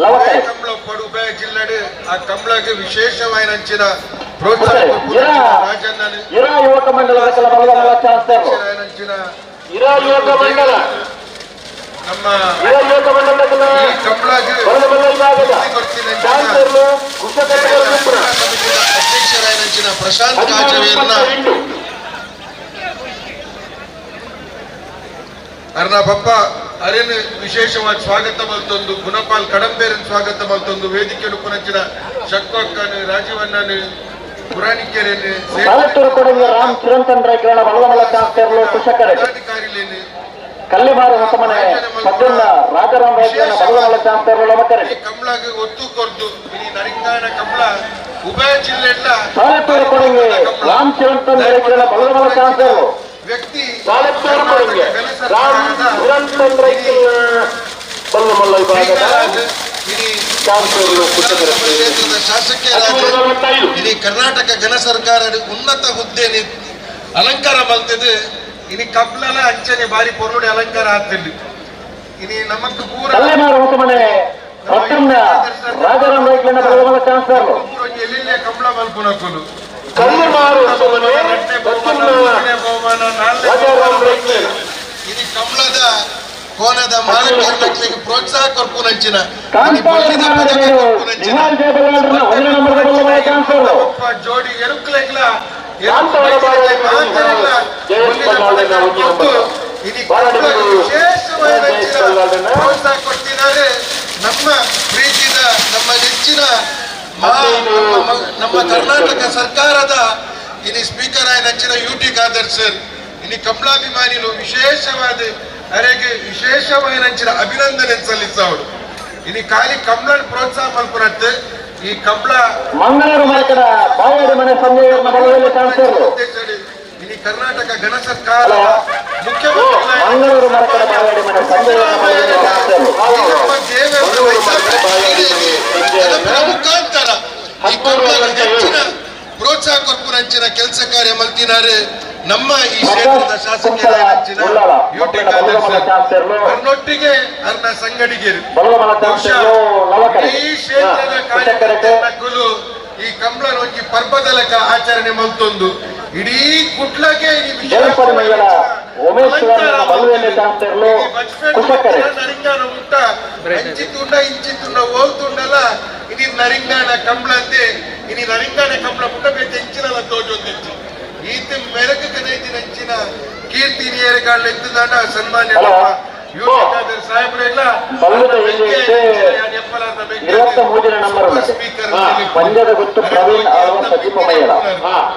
ಲವಕರೆ. ಕಮಲ ಪಡುಬೆ ಜಿಲ್ಲೆಡ್ ಆ ಕಮಲಗೆ ವಿಶೇಷವಾಯಿನಂಚಿನ ಪ್ರೋತ್ಸಾಹ ರಾಜಣ್ಣ ಇರಾ ಯುವಕ ಮಂಡಲದ ಬಲದಮಲ್ಲ ಚಾನ್ಸರ್ಲು ಇರಾ ಯುವಕ ಮಂಡಲ ನಮ್ಮ ಇರಾ ಯುವಕ ಮಂಡಲದ ಅಧ್ಯಕ್ಷರಾಯನಂಚಿನ ಪ್ರಶಾಂತ್ ಕಾಜವೇರ್ನ ಅರ್ನ ಪಪ್ಪ ಅರೇನು ವಿಶೇಷವಾದ ಸ್ವಾಗತ ಮಲ್ತೊಂದು ಗುಣಪಾಲ್ ಕಡಂಬೇರನ್ ಸ್ವಾಗತ ಮಲ್ತೊಂದು ವೇದಿಕೆ ಉಪನಂಚಿನ ಶಕ್ವಕ್ಕನು ರಾಜೀವಣ್ಣನು ಪುರಾಣಿಕೆರೆನು ರಾಮ್ ಚಿರಂತನ್ ರೈಕ್ಲನ ಬಲದಮಲ್ಲ ಚಾನ್ಸರ್ಲು ಕುಶಕರೆ. ಅಧಿಕಾರಿಲೇನು ಕಲ್ಲಿಮಾರು ಹೊಸಮನೆ ಪದ್ದನ್ನ ರಾಜಾರಾಮ್ ರೈತನ ಬಲದಮಲ್ಲ ಚಾನ್ಸರ್ಲು ಲವಕರೆ. ಕಮಲಾಗ ಒತ್ತು ಕೊರ್ದು ಇಡೀ ನರಿಂಗಾಣ ಕಮಲ ಉಭಯ ಜಿಲ್ಲೆಲ್ಲ ಸಾಲೆತ್ತೂರು ಕೊಡಂಗೆ ರಾಮ್ ಶಿವಂತನ್ ರೈತನ ಬಲದಮಲ್ಲ ಚಾನ್ಸರ್ಲು. ವ್ಯಕ್ತಿ ಸಾಲೆತ್ತೂರು ಕೊಡಂಗೆ ರಾಮ್ ನಿರಂತನ್ ರೈತನ ಬಲದಮಲ್ಲ ವಿಭಾಗದ ಚಾನ್ಸರ್ಲು ಕ್ಷೇತ್ರದ ಶಾಸಕಿಯರಾದ ಇಡೀ ಕರ್ನಾಟಕ ಘನ ಸರ್ಕಾರ ಉನ್ನತ ಹುದ್ದೆ ಅಲಂಕಾರ ಮಲ್ತದೆ. ಇನಿ ಕಬ್ಲಲ ಅಂಚನೆ ಬಾರಿ ಪೊರ್ಲುಡೆ ಅಲಂಕಾರ ಆಗ್ತಿರ್ಲಿ. ಇನಿ ನಮಕ್ ಪೂರ ಕಲ್ಲಿಮಾರು ಹೊಸಮನೆ ಪದ್ದನ್ನ ರಾಜಾರಾಮ್ ರೈತನ ಬಲದಮಲ್ಲ ಚಾನ್ಸರ್ಲು. ಎಲ್ಲೆಲ್ಲೇ ಕಮಲ ಮಲ್ಪುನಕುಲು ಕಲ್ಲಿಮಾರು ಹೊಸಮನೆ ಪದ್ದನ್ನ ರಾಜಾರಾಮ್ ರೈತನ ಇನಿ ಕಮಲದ ಕೋನದ ಮಾಲಕರಿಗೆ ಪ್ರೋತ್ಸಾಹ ಕೊರ್ಪುನಂಚಿನ ನಿಹಾಲ್ ಜಯಬಲ್ಲಾಳರನ್ನ ಒಂದನೇ ನಂಬರ್ದ ಬಲದಮಲ್ಲ ಚಾನ್ಸರ್ಲು. ಜೋಡಿ ಎರುಕ್ಲೆಗ್ಲ ಪ್ರೋತ್ಸಾಹ ಕೊಡ್ತಿದ್ದಾರೆ. ನಮ್ಮ ಪ್ರೀತಿದ ನಮ್ಮ ನೆಚ್ಚಿನ ನಮ್ಮ ಕರ್ನಾಟಕ ಸರ್ಕಾರದ ಇನಿ ಸ್ಪೀಕರ್ ಆಯ ನೆಚ್ಚಿನ UT Khader sir ಇನಿ ಕಮಲಾಭಿಮಾನಿಲು ವಿಶೇಷವಾದ ಅರೆಗೆ ವಿಶೇಷವಾಗಿ ನಂಚಿನ ಅಭಿನಂದನೆ ಸಲ್ಲಿಸವಳು. ಇನಿ ಖಾಲಿ ಕಮಲ ಪ್ರೋತ್ಸಾಹ ಮಲ್ಪುನತ್ತೆ ಈ ಕಮಲ ಮಂಗಳೂರು ಮರಕದ ಬಾಯಾಡಿ ಮನೆ ಸಂಜಯ್ ಬಲದಲ್ಲಿ ಚಾನ್ಸರ್ಲು. ಇನಿ ಕರ್ನಾಟಕ ಘನ ಸರ್ಕಾರ ಮುಖ್ಯಮಂತ್ರಿ ಮಂಗಳೂರು ಮರಕದ ಬಾಯಾಡಿ ಮನೆ ಸಂಜಯ್ ಬಲದಲ್ಲಿ ಚಾನ್ಸರ್ಲು. ಮುಖಾಂತರ ಈ ಕಮಲದ ಹೆಚ್ಚಿನ ಪ್ರೋತ್ಸಾಹ ಕೊರ್ಪುನಂಚಿನ ಕೆಲಸ ಕಾರ್ಯ ಮಲ್ತಿನಾರೆ ನಮ್ಮ ಈ ಕ್ಷೇತ್ರದ ಶಾಸಕರ ಯುಟಿ ಖಾದರ್ ಸರ್ ಅವರೊಟ್ಟಿಗೆ ಅರ್ನ ಸಂಗಡಿಗರು ಈ ಕ್ಷೇತ್ರದ ಕಾರ್ಯಕರ್ತರು ಈ ಕಮಲನ ಒಂಜಿ ಪರ್ಬದ ಲೆಕ್ಕ ಆಚರಣೆ ಮಲ್ತೊಂದು ಇಡೀ ಕುಟ್ಲಗೆ ನರಿಂಗಾನ ಮುಟ್ಟ ಅಂಚಿತುಂಡ ಇಂಚಿತುಂಡ ಓಲ್ತುಂಡಲ ಇನಿ ನರಿಂಗಾನ ಕಮಲ ಅಂತೆ ಇನಿ ನರಿಂಗಾನ ಕಮಲ ಪುಟ್ಟ ಬೇತೆ ಇಂಚಿನಲ ತೋಜೊಂದಿತ್ತು. ಈತ ಮೆರಕು ಕನೈತಿನ ಅಂಚಿನ ಕೀರ್ತಿ ನೀರು ಎತ್ತುದಾಂಡ ಸನ್ಮಾನ್ಯ ಯುಟಿ ಖಾದರ್ ಸಾಹೇಬ್ರೆಲ್ಲ ಪಂದ್ಯದ ಗೊತ್ತು ಪ್ರವೀಣ್ ಆಳ್ವ ಸಜೀಪ ಮಯ್ಯಡ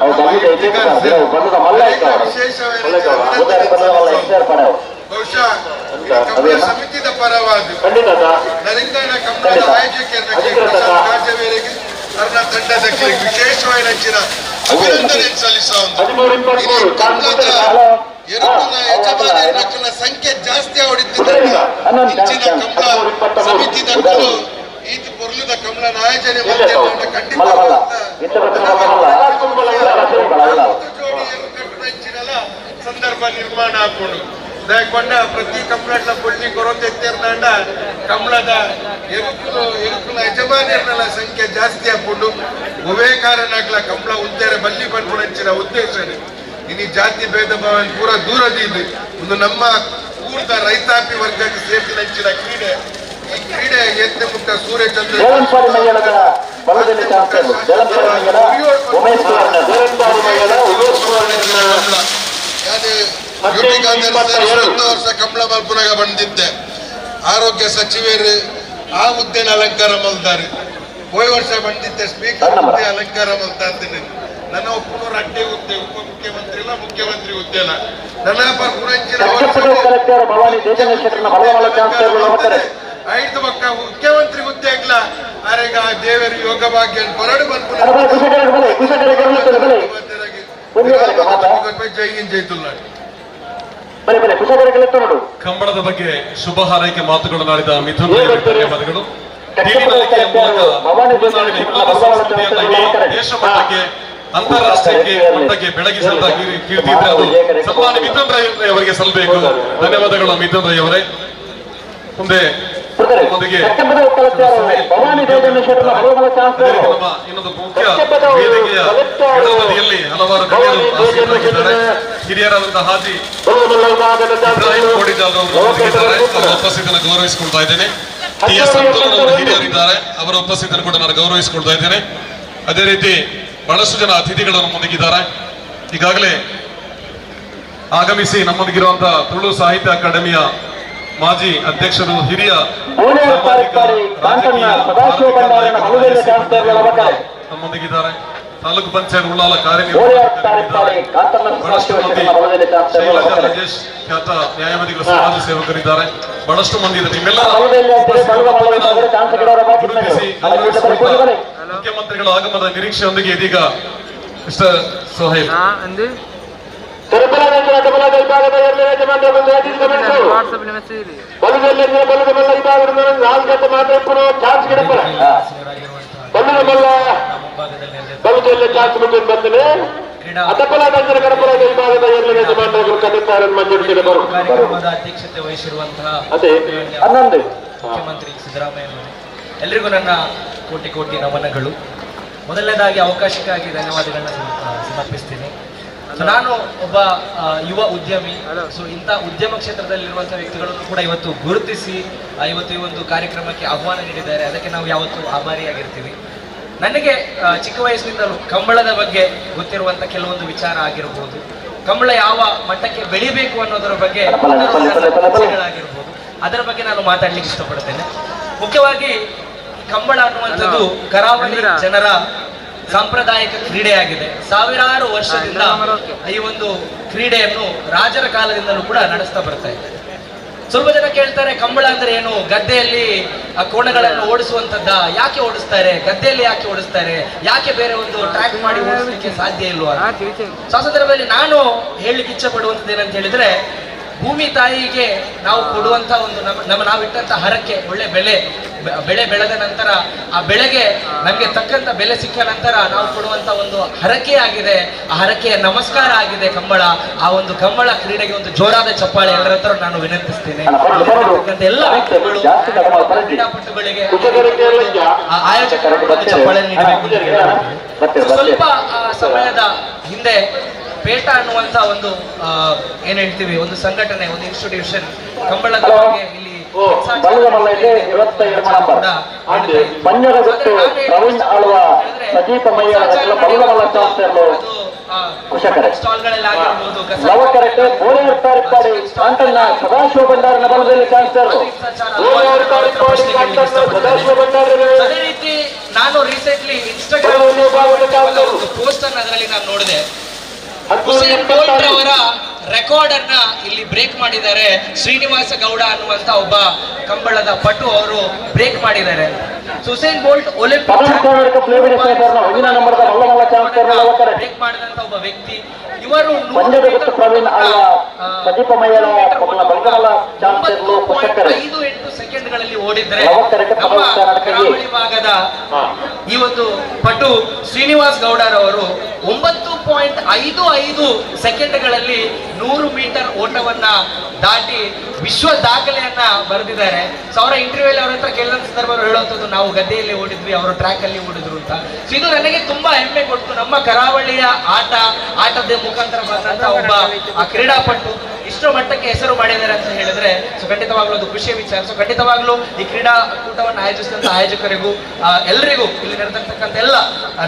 ಅವು ಬಲ್ಲದ ಮಲ್ಲ ಬಹುಶಃ ಸಮಿತಿದ ಪರವಾದ ನರಿಂಗಾಣ ಕಮಲದ ಆಯೋಜಕರಿಗೆ ಅರ್ನ ತಂಡದ ವಿಶೇಷವಾಗಿ ನಂಚಿನ ಅಭಿನಂದನೆ ಸಲ್ಲಿಸುವ ಯಜಮಾನರ ಸಂಖ್ಯೆ ಜಾಸ್ತಿ ಹೊಡಿತಿದ್ದ ಇಂಚಿನ ಕಮಲ ಸಮಿತಿದ ಈತ ಪೊರ್ಲುದ ಕಮಲನ ಆಯೋಜನೆ ಖಂಡಿತ ಸಂದರ್ಭ ನಿರ್ಮಾಣ ಹಾಕೊಂಡು ದಯಕೊಂಡ ಪ್ರತಿ ಕಮಲಡ್ಲ ಬಳ್ಳಿ ಕೊರೊಂದೆತ್ತೇರ್ನಾಂಡ ಕಮಲದ ಎರುಕುಲು ಎರುಕುಲ ಯಜಮಾನ್ಯರ್ನಲ ಸಂಖ್ಯೆ ಜಾಸ್ತಿ ಹಾಕೊಂಡು ಒವೇ ಕಾರಣಗ್ಲ ಕಮಲ ಉದ್ದೇರ ಬಲ್ಲಿ ಪನ್ಪುನಂಚಿನ ಉದ್ದೇಶ ಇನಿ ಜಾತಿ ಭೇದ ಭಾವ ಪೂರ ದೂರದಿದ್ದು ಒಂದು ನಮ್ಮ ಪೂರ್ತ ರೈತಾಪಿ ವರ್ಗಕ್ಕೆ ಸೇರಿಸಿನಂಚಿನ ಕ್ರೀಡೆ. ಈ ಕ್ರೀಡೆ ಯತ್ನ ಮುಕ್ತ ಸೂರ್ಯಚಂದ್ರ ವರ್ಷ ಕಮಲ ಮಲ್ಪುನಾಗ ಬಂದಿದ್ದೆ ಆರೋಗ್ಯ ಸಚಿವರು ಆ ಹುದ್ದೆನ ಅಲಂಕಾರ ಮಲ್ತಾರೆ. ಹೋಯ್ ವರ್ಷ ಬಂದಿದ್ದೆ ಸ್ಪೀಕರ್ ಹುದ್ದೆ ಅಲಂಕಾರ ಮಲ್ತಾ ಇದ್ದೀನಿ. ನನ್ನ ಒಪ್ಪುನೂರು ಅಡ್ಡೆ ಹುದ್ದೆ ಉಪಮುಖ್ಯಮಂತ್ರಿ ಇಲ್ಲ ಮುಖ್ಯಮಂತ್ರಿ ಹುದ್ದೆ ಇಲ್ಲ ನನ್ನ ಐದು ಪಕ್ಕ ಮುಖ್ಯಮಂತ್ರಿ ಹುದ್ದೆ ಆಗ್ಲ ಆರೆಗ ದೇವರು ಯೋಗ ಭಾಗ್ಯ ಹೊರಡು ಬಂದ್ಪುನ ಜೈ ಹಿಂದ್ ಜೈ ತುಳುನಾಡು. ಕಂಬಳದ ಬಗ್ಗೆ ಶುಭ ಹಾರೈಕೆ ಮಾತುಗಳನ್ನು ಆಡಿದ ಮಿಥುನ್ ರೈ ಅವರಿಗೆ ಧನ್ಯವಾದಗಳು. ಸಂಸ್ಕೃತಿಯನ್ನ ಇಡೀ ದೇಶ ಮಟ್ಟಕ್ಕೆ ಅಂತಾರಾಷ್ಟ್ರೀಯ ಮಟ್ಟಕ್ಕೆ ಬೆಳಗಿಸಿದ ಕೀರ್ತಿ ಇದ್ರೆ ಅದು ಸನ್ಮಾನ್ಯ ಮಿಥುನ್ ರೈ ಅವರಿಗೆ ಸಲ್ಲಬೇಕು. ಧನ್ಯವಾದಗಳು ಮಿಥುನ್ ರೈ ಅವರೇ. ಮುಂದೆ ನಮ್ಮೊಂದಿಗೆ ನಮ್ಮ ಇನ್ನೊಂದು ಮುಖ್ಯ ವೇದಿಕೆಯ ಎಡಬದಿಯಲ್ಲಿ ಹಲವಾರು ಗಣ್ಯರು ಆಸೀನರಾಗಿದ್ದಾರೆ. ಹಿರಿಯರಾದಂತಹ ಹಾಜಿ ಇಬ್ರಾಹಿಂ ಕೋಡಿಜಾಲ್ ಅವರು ನಮ್ಮೊಂದಿಗಿದ್ದಾರೆ. ಅವರ ಉಪಸ್ಥಿತಿಯನ್ನು ಗೌರವಿಸಿಕೊಳ್ತಾ ಇದ್ದೇನೆ. ಟಿ ಎಸ್ ಅಬ್ದುಲ್ ಅವರು ಹಿರಿಯರಿದ್ದಾರೆ, ಅವರ ಉಪಸ್ಥಿತಿಯನ್ನು ಕೂಡ ನಾನು ಗೌರವಿಸಿಕೊಳ್ತಾ ಇದ್ದೇನೆ. ಅದೇ ರೀತಿ ಬಹಳಷ್ಟು ಜನ ಅತಿಥಿಗಳು ನಮ್ಮೊಂದಿಗಿದ್ದಾರೆ. ಈಗಾಗಲೇ ಆಗಮಿಸಿ ನಮ್ಮೊಂದಿಗಿರುವಂತಹ ತುಳು ಸಾಹಿತ್ಯ ಅಕಾಡೆಮಿಯ ಮಾಜಿ ಅಧ್ಯಕ್ಷರು, ಹಿರಿಯ ಸಾಮಾಜಿಕ ರಾಜಕೀಯ ನಮ್ಮೊಂದಿಗಿದ್ದಾರೆ. Taluk panchayat Ullal ಕಾರ್ಯನಿರ್ವಹಣಾಧಿಕಾರಿಗಳಿದ್ದಾರೆ. ಬಹಳಷ್ಟು ಮಂದಿ ಶೈಲಜಾ ರಾಜೇಶ್ ಖ್ಯಾತ ನ್ಯಾಯವಾದಿಗಳು, ಸಮಾಜ ಸೇವಕರಿದ್ದಾರೆ. ಬಹಳಷ್ಟು ಮಂದಿ ಇದ್ದಾರೆ. ನಿಮ್ಮೆಲ್ಲರ ಗುರುತಿಸಿ ಗೌರವಿಸಿಕೊಳ್ತಾ ಮುಖ್ಯಮಂತ್ರಿಗಳ ಆಗಮನದ ನಿರೀಕ್ಷೆಯೊಂದಿಗೆ ಇದೀಗ ಮಿಸ್ಟರ್ ಸೊಹೈಲ್. ಕಾರ್ಯಕ್ರಮದ ಅಧ್ಯಕ್ಷತೆ ವಹಿಸಿರುವಂತಹ ಮುಖ್ಯಮಂತ್ರಿ ಸಿದ್ದರಾಮಯ್ಯ, ಎಲ್ರಿಗೂ ನನ್ನ ಕೋಟಿ ಕೋಟಿ ನಮನಗಳು. ಮೊದಲನೇದಾಗಿ ಅವಕಾಶಕ್ಕಾಗಿ ಧನ್ಯವಾದಗಳನ್ನ ಸಮರ್ಪಿಸ್ತೀನಿ. ಸೊ ನಾನು ಒಬ್ಬ ಯುವ ಉದ್ಯಮಿ. ಸೊ ಇಂಥ ಉದ್ಯಮ ಕ್ಷೇತ್ರದಲ್ಲಿರುವಂಥ ವ್ಯಕ್ತಿಗಳನ್ನು ಕೂಡ ಇವತ್ತು ಗುರುತಿಸಿ ಇವತ್ತು ಈ ಒಂದು ಕಾರ್ಯಕ್ರಮಕ್ಕೆ ಆಹ್ವಾನ ನೀಡಿದ್ದಾರೆ. ಅದಕ್ಕೆ ನಾವು ಯಾವತ್ತೂ ಆಭಾರಿಯಾಗಿರ್ತೀವಿ. ನನಗೆ ಚಿಕ್ಕ ವಯಸ್ಸಿನಿಂದಲೂ ಕಂಬಳದ ಬಗ್ಗೆ ಗೊತ್ತಿರುವಂಥ ಕೆಲವೊಂದು ವಿಚಾರ ಆಗಿರ್ಬೋದು, ಕಂಬಳ ಯಾವ ಮಟ್ಟಕ್ಕೆ ಬೆಳಿಬೇಕು ಅನ್ನೋದರ ಬಗ್ಗೆ ಆಗಿರ್ಬೋದು, ಅದರ ಬಗ್ಗೆ ನಾನು ಮಾತಾಡ್ಲಿಕ್ಕೆ ಇಷ್ಟಪಡ್ತೇನೆ. ಮುಖ್ಯವಾಗಿ ಕಂಬಳ ಅನ್ನುವಂಥದ್ದು ಕರಾವಳಿ ಜನರ ಸಾಂಪ್ರದಾಯಿಕ ಕ್ರೀಡೆಯಾಗಿದೆ. ಸಾವಿರಾರು ವರ್ಷದಿಂದ ಈ ಒಂದು ಕ್ರೀಡೆಯನ್ನು ರಾಜರ ಕಾಲದಿಂದಲೂ ಕೂಡ ನಡೆಸ್ತಾ ಬರ್ತಾ ಇದ್ದಾರೆ. ಸ್ವಲ್ಪ ಜನ ಕೇಳ್ತಾರೆ, ಕಂಬಳ ಅಂದ್ರೆ ಏನು, ಗದ್ದೆಯಲ್ಲಿ ಆ ಕೋಣಗಳನ್ನು ಓಡಿಸುವಂತದ್ದ, ಯಾಕೆ ಓಡಿಸ್ತಾರೆ, ಗದ್ದೆಯಲ್ಲಿ ಯಾಕೆ ಓಡಿಸ್ತಾರೆ, ಯಾಕೆ ಬೇರೆ ಒಂದು ಟ್ರ್ಯಾಕ್ ಮಾಡಿ ಓಡಿಸ್ಲಿಕ್ಕೆ ಸಾಧ್ಯ ಇಲ್ವಾ? ಸೊ ಆ ಸಂದರ್ಭದಲ್ಲಿ ನಾನು ಹೇಳಲಿಕ್ಕೆ ಇಚ್ಛೆ ಪಡುವಂಥದ್ದು ಏನಂತ ಹೇಳಿದ್ರೆ, ಭೂಮಿ ತಾಯಿಗೆ ನಾವು ಕೊಡುವಂತ ಒಂದು ನಮ್ಮ ನಾವಿಟ್ಟಂತ ಹರಕೆ, ಒಳ್ಳೆ ಬೆಳೆ ಬೆಳೆ ಬೆಳೆದ ನಂತರ ಆ ಬೆಳೆಗೆ ನಮಗೆ ತಕ್ಕಂತ ಬೆಲೆ ಸಿಕ್ಕ ನಂತರ ನಾವು ಕೊಡುವಂತ ಒಂದು ಹರಕೆ ಆಗಿದೆ. ಆ ಹರಕೆಯ ನಮಸ್ಕಾರ ಆಗಿದೆ ಕಂಬಳ. ಆ ಒಂದು ಕಂಬಳ ಕ್ರೀಡೆಗೆ ಒಂದು ಜೋರಾದ ಚಪ್ಪಾಳೆ ಎಲ್ಲರ ಹತ್ರ ನಾನು ವಿನಂತಿಸ್ತೇನೆ. ಎಲ್ಲ ವ್ಯಕ್ತಿಗಳು, ಕ್ರೀಡಾಪಟುಗಳಿಗೆ, ಆಯೋಜಕರು ಚಪ್ಪಾಳೆ ನೀಡಬೇಕು. ಸ್ವಲ್ಪ ಸಮಯದ ಹಿಂದೆ ಪೇಟ ಅನ್ನುವಂತ ಒಂದು ಏನ್ ಹೇಳ್ತೀವಿ, ಒಂದು ಸಂಘಟನೆ, ಒಂದು ಇನ್ಸ್ಟಿಟ್ಯೂಷನ್ ಕಂಬಳದ ಬಗ್ಗೆ ಇಲ್ಲಿ ಅದೇ ರೀತಿ ನಾನು ರೀಸೆಂಟ್ಲಿ ಇನ್ಸ್ಟಾಗ್ರಾಮ್ ಒಂದು ಪೋಸ್ಟ್ ಅನ್ನು ಅದರಲ್ಲಿ ನಾನು ನೋಡಿದೆ. ಹುಸೇನ್ ಬೋಲ್ಟ್ ಅವರ ರೆಕಾರ್ಡ್ ಅನ್ನ ಇಲ್ಲಿ ಬ್ರೇಕ್ ಮಾಡಿದ್ದಾರೆ. ಶ್ರೀನಿವಾಸ ಗೌಡ ಅನ್ನುವಂತ ಒಬ್ಬ ಕಂಬಳದ ಪಟು ಅವರು ಬ್ರೇಕ್ ಮಾಡಿದ್ದಾರೆ. Usain Bolt Olympic break ಮಾಡಿದಂತ ಒಬ್ಬ ವ್ಯಕ್ತಿ ಇವರು. 9.58 ಸೆಕೆಂಡ್ಗಳಲ್ಲಿ ಓಡಿದ್ರೆ ನಮ್ಮ ಕರಾವಳಿ ಭಾಗದ ಈ ಒಂದು ಪಟು ಶ್ರೀನಿವಾಸ್ ಗೌಡರವರು 9.55 ಸೆಕೆಂಡ್ಗಳಲ್ಲಿ 100 ಮೀಟರ್ ಓಟವನ್ನ ದಾಟಿ ವಿಶ್ವ ದಾಖಲೆಯನ್ನ ಬರೆದಿದ್ದಾರೆ. ಸೊ ಅವರ ಇಂಟರ್ವ್ಯೂ ಅಲ್ಲಿ ಅವರ ಹತ್ರ ಕೇಳಿದ ಸಂದರ್ಭ ಹೇಳುವಂಥದ್ದು, ನಾವು ಗದ್ದೆಯಲ್ಲಿ ಓಡಿದ್ವಿ, ಅವರು ಟ್ರ್ಯಾಕ್ ಅಲ್ಲಿ ಓಡಿದ್ರು ಅಂತ. ಸೊ ಇದು ನನಗೆ ತುಂಬಾ ಹೆಮ್ಮೆ ಕೊಟ್ಟು, ನಮ್ಮ ಕರಾವಳಿಯ ಆಟದ ಮುಖಾಂತರ ಬಂದಂತ ಒಬ್ಬ ಆ ಕ್ರೀಡಾಪಟು ಇಷ್ಟರ ಮಟ್ಟಕ್ಕೆ ಹೆಸರು ಮಾಡಿದ್ದಾರೆ ಅಂತ ಹೇಳಿದ್ರೆ ಸೊ ಖಂಡಿತವಾಗ್ಲೂ ಅದು ಖುಷಿಯ ವಿಚಾರ. ಸೊ ಖಂಡಿತವಾಗ್ಲೂ ಈ ಕ್ರೀಡಾಕೂಟವನ್ನು ಆಯೋಜಿಸಿದಂತ ಆಯೋಜಕರಿಗೂ, ಎಲ್ರಿಗೂ, ಇಲ್ಲಿ ನಡೆದಿರ್ತಕ್ಕಂಥ ಎಲ್ಲ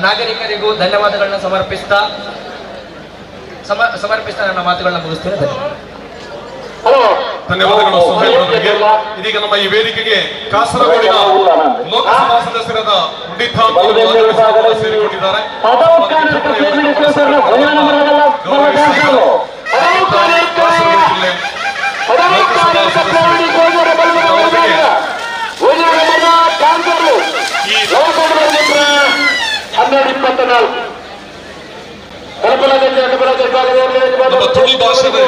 ನಾಗರಿಕರಿಗೂ ಧನ್ಯವಾದಗಳನ್ನ ಸಮರ್ಪಿಸ್ತಾ ನನ್ನ ಮಾತುಗಳನ್ನ ಮುಗಿಸ್ತೇನೆ. ಧನ್ಯವಾದ. ಧನ್ಯವಾದಗಳು ಸೊಹೈಲ್ ಅವರಿಗೆ. ಇದೀಗ ನಮ್ಮ ಈ ವೇದಿಕೆಗೆ ಕಾಸರಗೋಡಿನ ಲೋಕಸಭಾ ಸದಸ್ಯರಾದ ಉಂಡಿಥಾನ್ ಸೇರಿಕೊಂಡಿದ್ದಾರೆ. ನಮ್ಮ ತುಳು ಭಾಷೆದ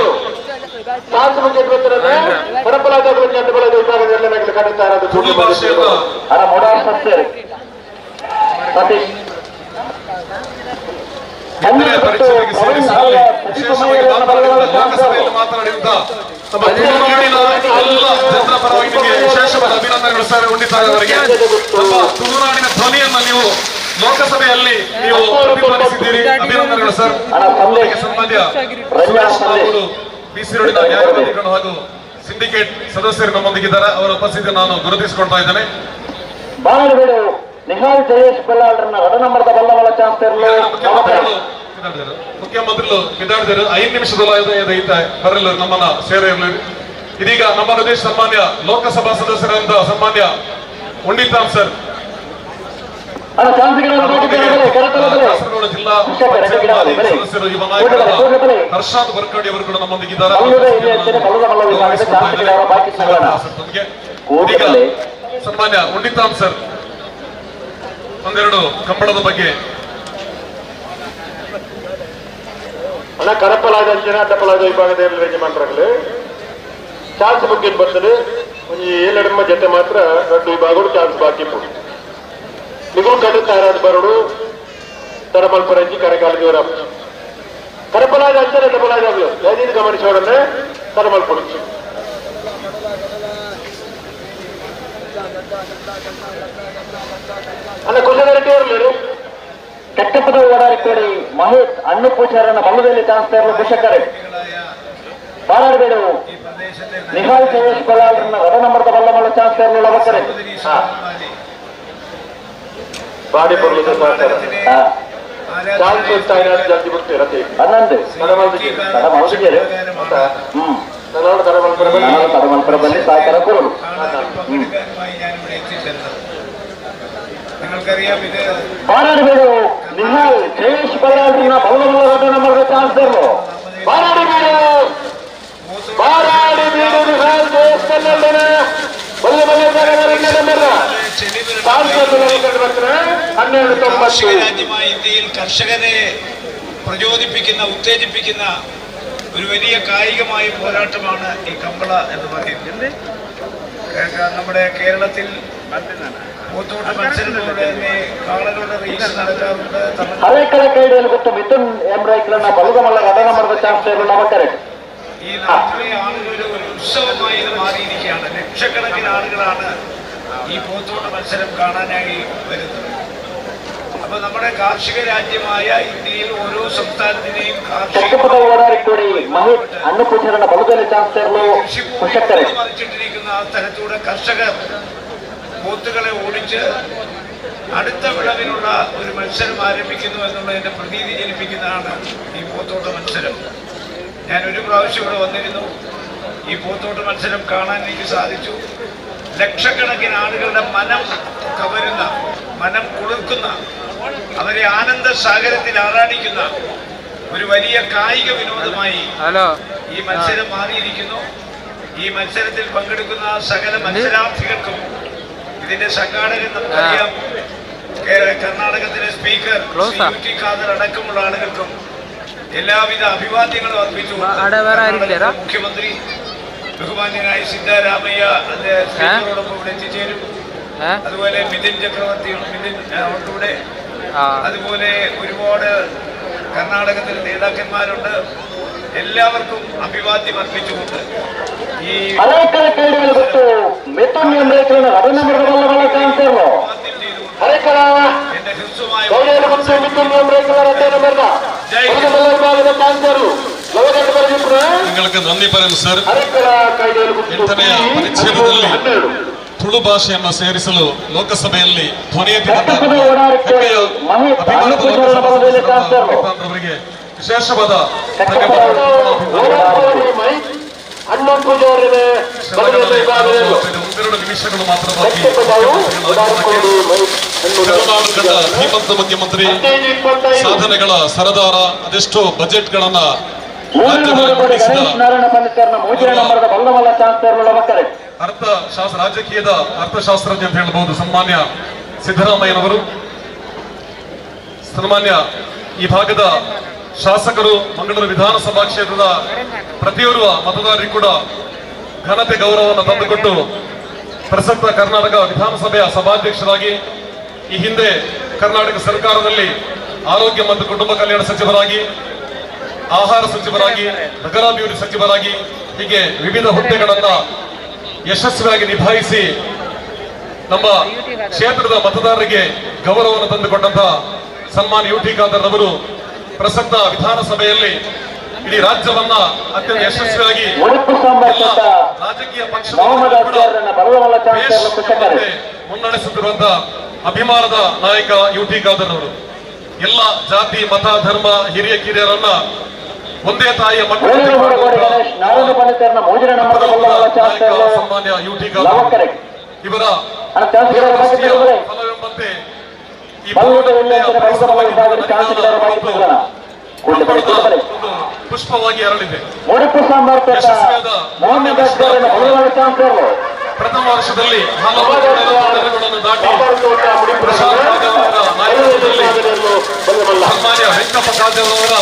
ತುಳು ಭಾಷೆಯನ್ನ ಪರಿಚಯಕ್ಕೆ ಸೇರಿಸಿದಲ್ಲಿ ವಿಶೇಷವಾಗಿ ಲೋಕಸಭೆಯಲ್ಲಿ ಮಾತನಾಡಿದಂತ ನಮ್ಮ ತುಳುನಾಡಿನ ಎಲ್ಲ ಜನರ ಪರವಾಗಿ ನಿಮಗೆ ವಿಶೇಷವಾದ ಅಭಿನಂದನೆಗಳು ಸರ್ ಉಂಡಿತಾರೆ ಅವರಿಗೆ. ನಮ್ಮ ತುಳುನಾಡಿನ ಧ್ವನಿಯನ್ನ ನೀವು ಲೋಕಸಭೆಯಲ್ಲಿ ನೀವು ಪ್ರತಿಧ್ವನಿಸಿದ್ದೀರಿ, ಅಭಿನಂದನೆಗಳು ಸರ್. ಸನ್ಮಾನ್ಯ ಸುರೇಶ್ ಬಾಬು ಬಿಸಿ ರೋಡಿನ ನ್ಯಾಯವಾದಿಗಳು ಹಾಗೂ ಸಿಂಡಿಕೇಟ್ ಸದಸ್ಯರು ನಮ್ಮೊಂದಿಗಿದ್ದಾರೆ. ಅವರ ಉಪಸ್ಥಿತಿ ನಾನು ಗುರುತಿಸಿಕೊಳ್ತಾ ಇದ್ದೇನೆ. ಮುಖ್ಯಮಂತ್ರಿಗಳು ಬಿದಾಡಿದರು 5 ನಿಮಿಷದ ಬರಲು ನಮ್ಮನ್ನ ಸೇರಿರಲಿ. ಇದೀಗ ನಮ್ಮ ಪ್ರದೇಶ ಸನ್ಮಾನ್ಯ ಲೋಕಸಭಾ ಸದಸ್ಯರಾದ ಸನ್ಮಾನ್ಯ ಉಂಡಿತಾಂ ಸರ್. ಕಾಸರಗೋಡು ಜಿಲ್ಲಾ ಪಂಚಾಯತ್ ಮಾಜಿ ಸದಸ್ಯರು ಯುವ ನಾಯಕರಾದ ಹರ್ಷಾದ್ ವರ್ಕಾಡಿ ಅವರು ಕೂಡ ನಮ್ಮೊಂದಿಗಿದ್ದಾರೆ. ಈಗ ಸನ್ಮಾನ್ಯ ಉಂಡಿತಾಮ್ ಸರ್ ಒಂದೆರಡು ಕಂಬಳದ ಬಗ್ಗೆ. ಅಣ್ಣ ಕರಪಲಾದ ಅಂಚಿನ ಅಡ್ಡಪಲಾದ ವಿಭಾಗದ ಯಜಮಾನರಾಗಲಿ ಚಾನ್ಸ್ ಬುಕ್ಕಿಂಗ್ ಬರ್ತದೆ. ಒಂಜಿ ಏಳೆಡಮ್ಮ ಜೊತೆ ಮಾತ್ರ ರಡ್ಡು ವಿಭಾಗಗಳು ಚಾನ್ಸ್ ಬಾಕಿ ಇಪ್ಪು. ನಿಗು ಕಡು ತಯಾರಾದ ಬರೋಡು ತರಮಲ್ಪರಂಜಿ ಕರೆಕಾಲ ಇವರ ಕರಪಲಾದ ಅಂಚನೆ ಅಡ್ಡಪಲಾದ ಆಗಲು ದಯದೀದು ಗಮನಿಸೋಡನ್ನೇ ತರಮಲ್ಪಡು. ಅಣ್ಣ ಕುಶಲರೆಡ್ಡಿ ಅವರು ಕೆಟ್ಟಪದ ಓಡಾಡಿಕೊಳ್ಳಿ ಮಹೇಶ್ ಅಣ್ಣು ಪೂಜಾರನ ಬಲ್ಲದಲ್ಲಿ ಕಾಣಿಸ್ತಾ ಇರುವ ಕುಶಕರೆ ಬಾರಾಡಬೇಡು ನಿಹಾಲ್ ಜಯೇಶ್ ಬಲ್ಲಾಳ್ರನ್ನ ರಥ ನಂಬರ್ದ ಬಲ್ಲ ಮಲ್ಲ ಚಾನ್ಸ್ ಇರಲಿಲ್ಲ ಬರ್ತಾರೆ. ಬಾಡಿ ಪೊರ್ಲುದ ಸಹಕಾರ ಚಾನ್ಸ್ ಜಲ್ದಿ ಬರ್ತೀರ ಹನ್ನೊಂದು ತಡಮಲ್ಪುರ ಬನ್ನಿ ಸಹಕಾರ ಕೊಡಲು. ಬಾರಾಡಬೇಡು ನಿಹಾಲ್ ಜಯೇಶ್ ಬಲ್ಲಾಳ್ರನ್ನ ಬಲ್ಲ ಮಲ್ಲ ರಥ ನಂಬರ್ದ ಚಾನ್ಸ್ ಇರಲು ಬಾರಾಡಿಬೀಡು ಬಾರಾಡಿಬೀಡು ನಿಹಾಲ್ ಜಯೇಶ್ ಬಲ್ಲಾಳ್ರನ್ನ ಬಲ್ಲ ಬಲ್ಲ 1290. കാർഷിക രാജ്യമായ ഇന്ത്യയിൽ കർഷകരെ പ്രചോദിപ്പിക്കുന്ന ഉത്തേജിപ്പിക്കുന്ന ഒരു വലിയ കായികമായ പോരാട്ടമാണ് ഈ കമ്പള എന്ന് പറയുന്നത്. നമ്മുടെ കേരളത്തിൽ പോത്തോട്ട മത്സരത്തിലൂടെ തന്നെ കാളകളുടെ റേസ് നടക്കാറുണ്ട്. ഈ നാട്ടിലെ ആളുകളുടെ ഒരു ഉത്സവമായി ഇത് മാറിയിരിക്കുകയാണ്. ലക്ഷക്കണക്കിന് ആളുകളാണ് ഈ പോത്തോട്ട മത്സരം കാണാനായി വരുന്നത്. അപ്പൊ നമ്മുടെ കാർഷിക രാജ്യമായ ഇന്ത്യയിൽ ഓരോ സംസ്ഥാനത്തിനെയും മറിച്ചിട്ടിരിക്കുന്ന ആ സ്ഥലത്തൂടെ കർഷകർ പോത്തുകളെ ഓടിച്ച് അടുത്ത വിളവിനുള്ള ഒരു മത്സരം ആരംഭിക്കുന്നു എന്നുള്ളതിന്റെ പ്രതീതി ജനിപ്പിക്കുന്നതാണ് ഈ പോത്തോട്ട മത്സരം. ഞാൻ ഒരു പ്രാവശ്യം ഇവിടെ വന്നിരുന്നു. ഈ പോത്തോട്ട മത്സരം കാണാൻ എനിക്ക് സാധിച്ചു. ലക്ഷക്കണക്കിന് ആളുകളുടെ മനം കവരുന്ന, മനം കുളിർക്കുന്ന, അവരെ ആനന്ദ സാഗരത്തിൽ ആറാടിക്കുന്ന ഒരു വലിയ കായിക വിനോദമായി ഈ മത്സരം മാറിയിരിക്കുന്നു. ഈ മത്സരത്തിൽ പങ്കെടുക്കുന്ന സകല മത്സരാർത്ഥികൾക്കും ഇതിന്റെ സംഘാടകൻ നമുക്കറിയാം, കർണാടകത്തിലെ speaker Shri U T Khader അടക്കമുള്ള ആളുകൾക്കും എല്ലാവിധ അഭിവാദ്യങ്ങളും അർപ്പിച്ചുകൊണ്ട് മുഖ്യമന്ത്രി ബഹുമാന്യനായ സിദ്ധാരാമയ്യ സ്പീക്കറോടൊപ്പം ഇവിടെ എത്തിച്ചേരും. അതുപോലെ മിഥുൻ ചക്രവർത്തി മിഥുൻ ഉണ്ട്, അതുപോലെ ഒരുപാട് കർണാടകത്തിലെ നേതാക്കന്മാരുണ്ട്. എല്ലാവർക്കും അഭിവാദ്യം അർപ്പിച്ചുകൊണ്ട് ഈ എന്റെ ഹ്രസ്വമായ നിങ്ങൾക്ക് നന്ദി പറയുന്നു ಸರ್. ಎಂಟನೆಯ ಪರಿಚ್ಛೇದದಲ್ಲಿ ತುಳು ಭಾಷೆಯನ್ನು ಸೇರಿಸಲು ಲೋಕಸಭೆಯಲ್ಲಿ ಧ್ವನಿ ಎತ್ತಿದಂತ ಹೆಮ್ಮೆಯ ಅಭಿಮಾನದ ಲೋಕಸಭಾ ಸದಸ್ಯರಾದ ಅವರಿಗೆ ವಿಶೇಷವಾದ ಒಂದೆರಡು ನಿಮಿಷಗಳು ಮಾತ್ರ ಬಾಕಿ. ಕರುನಾಡು ಕಂಡ ಧೀಮಂತ ಮುಖ್ಯಮಂತ್ರಿ, ಸಾಧನೆಗಳ ಸರದಾರ, ಅದೆಷ್ಟೋ ಬಜೆಟ್ಗಳನ್ನ ಅರ್ಥಶಾಸ್ತ್ರ, ರಾಜಕೀಯದ ಅರ್ಥಶಾಸ್ತ್ರಜ್ಞ ಅಂತ ಹೇಳಬಹುದು ಸನ್ಮಾನ್ಯ ಸಿದ್ದರಾಮಯ್ಯನವರು. ಸನ್ಮಾನ್ಯ ಈ ಭಾಗದ ಶಾಸಕರು, ಮಂಗಳೂರು ವಿಧಾನಸಭಾ ಕ್ಷೇತ್ರದ ಪ್ರತಿಯೋರ್ವ ಮತದಾರರಿಗೂ ಕೂಡ ಘನತೆ ಗೌರವವನ್ನು ತಂದುಕೊಟ್ಟು ಪ್ರಸಕ್ತ ಕರ್ನಾಟಕ ವಿಧಾನಸಭೆಯ ಸಭಾಧ್ಯಕ್ಷರಾಗಿ, ಈ ಹಿಂದೆ ಕರ್ನಾಟಕ ಸರ್ಕಾರದಲ್ಲಿ ಆರೋಗ್ಯ ಮತ್ತು ಕುಟುಂಬ ಕಲ್ಯಾಣ ಸಚಿವರಾಗಿ, ಆಹಾರ ಸಚಿವರಾಗಿ, ನಗರಾಭಿವೃದ್ಧಿ ಸಚಿವರಾಗಿ, ಹೀಗೆ ವಿವಿಧ ಹುದ್ದೆಗಳನ್ನ ಯಶಸ್ವಿಯಾಗಿ ನಿಭಾಯಿಸಿ ನಮ್ಮ ಕ್ಷೇತ್ರದ ಮತದಾರರಿಗೆ ಗೌರವವನ್ನು ತಂದುಕೊಟ್ಟಂತಹ ಸನ್ಮಾನ್ಯ ಯು ಟಿ ಖಾದರ್ ಅವರು ಪ್ರಸಕ್ತ ವಿಧಾನಸಭೆಯಲ್ಲಿ ಇಡೀ ರಾಜ್ಯವನ್ನ ಅತ್ಯಂತ ಯಶಸ್ವಿಯಾಗಿ ರಾಜಕೀಯ ಪಕ್ಷ ಮುನ್ನಡೆಸುತ್ತಿರುವಂತಹ ಅಭಿಮಾನದ ನಾಯಕ ಯು ಟಿ ಖಾದರ್ ಅವರು. ಎಲ್ಲ ಜಾತಿ, ಮತ, ಧರ್ಮ, ಹಿರಿಯ ಕಿರಿಯರನ್ನ ಒಂದೇ ತಾಯಿಯ ಮಕ್ಕಳು ಸನ್ಮಾನ್ಯ ಯು ಟಿ ಖಾದರ್ ಇವರ ಫಲವೆಂಬಂತೆ ಪುಷ್ಪವಾಗಿ ಅರಳಿದೆ. ಯಶಸ್ವಿಯಾದ ಪ್ರಥಮ ವರ್ಷದಲ್ಲಿ ಹಲವು ತೊಂದರೆಗಳನ್ನು ದಾಟಿ ಪ್ರಶಾಂತ್ ಅವರ ನಾಯಕತ್ವದಲ್ಲಿ ಸನ್ಮಾನ್ಯ ವೆಂಕಪ್ಪ ಕಾಜಾರವರ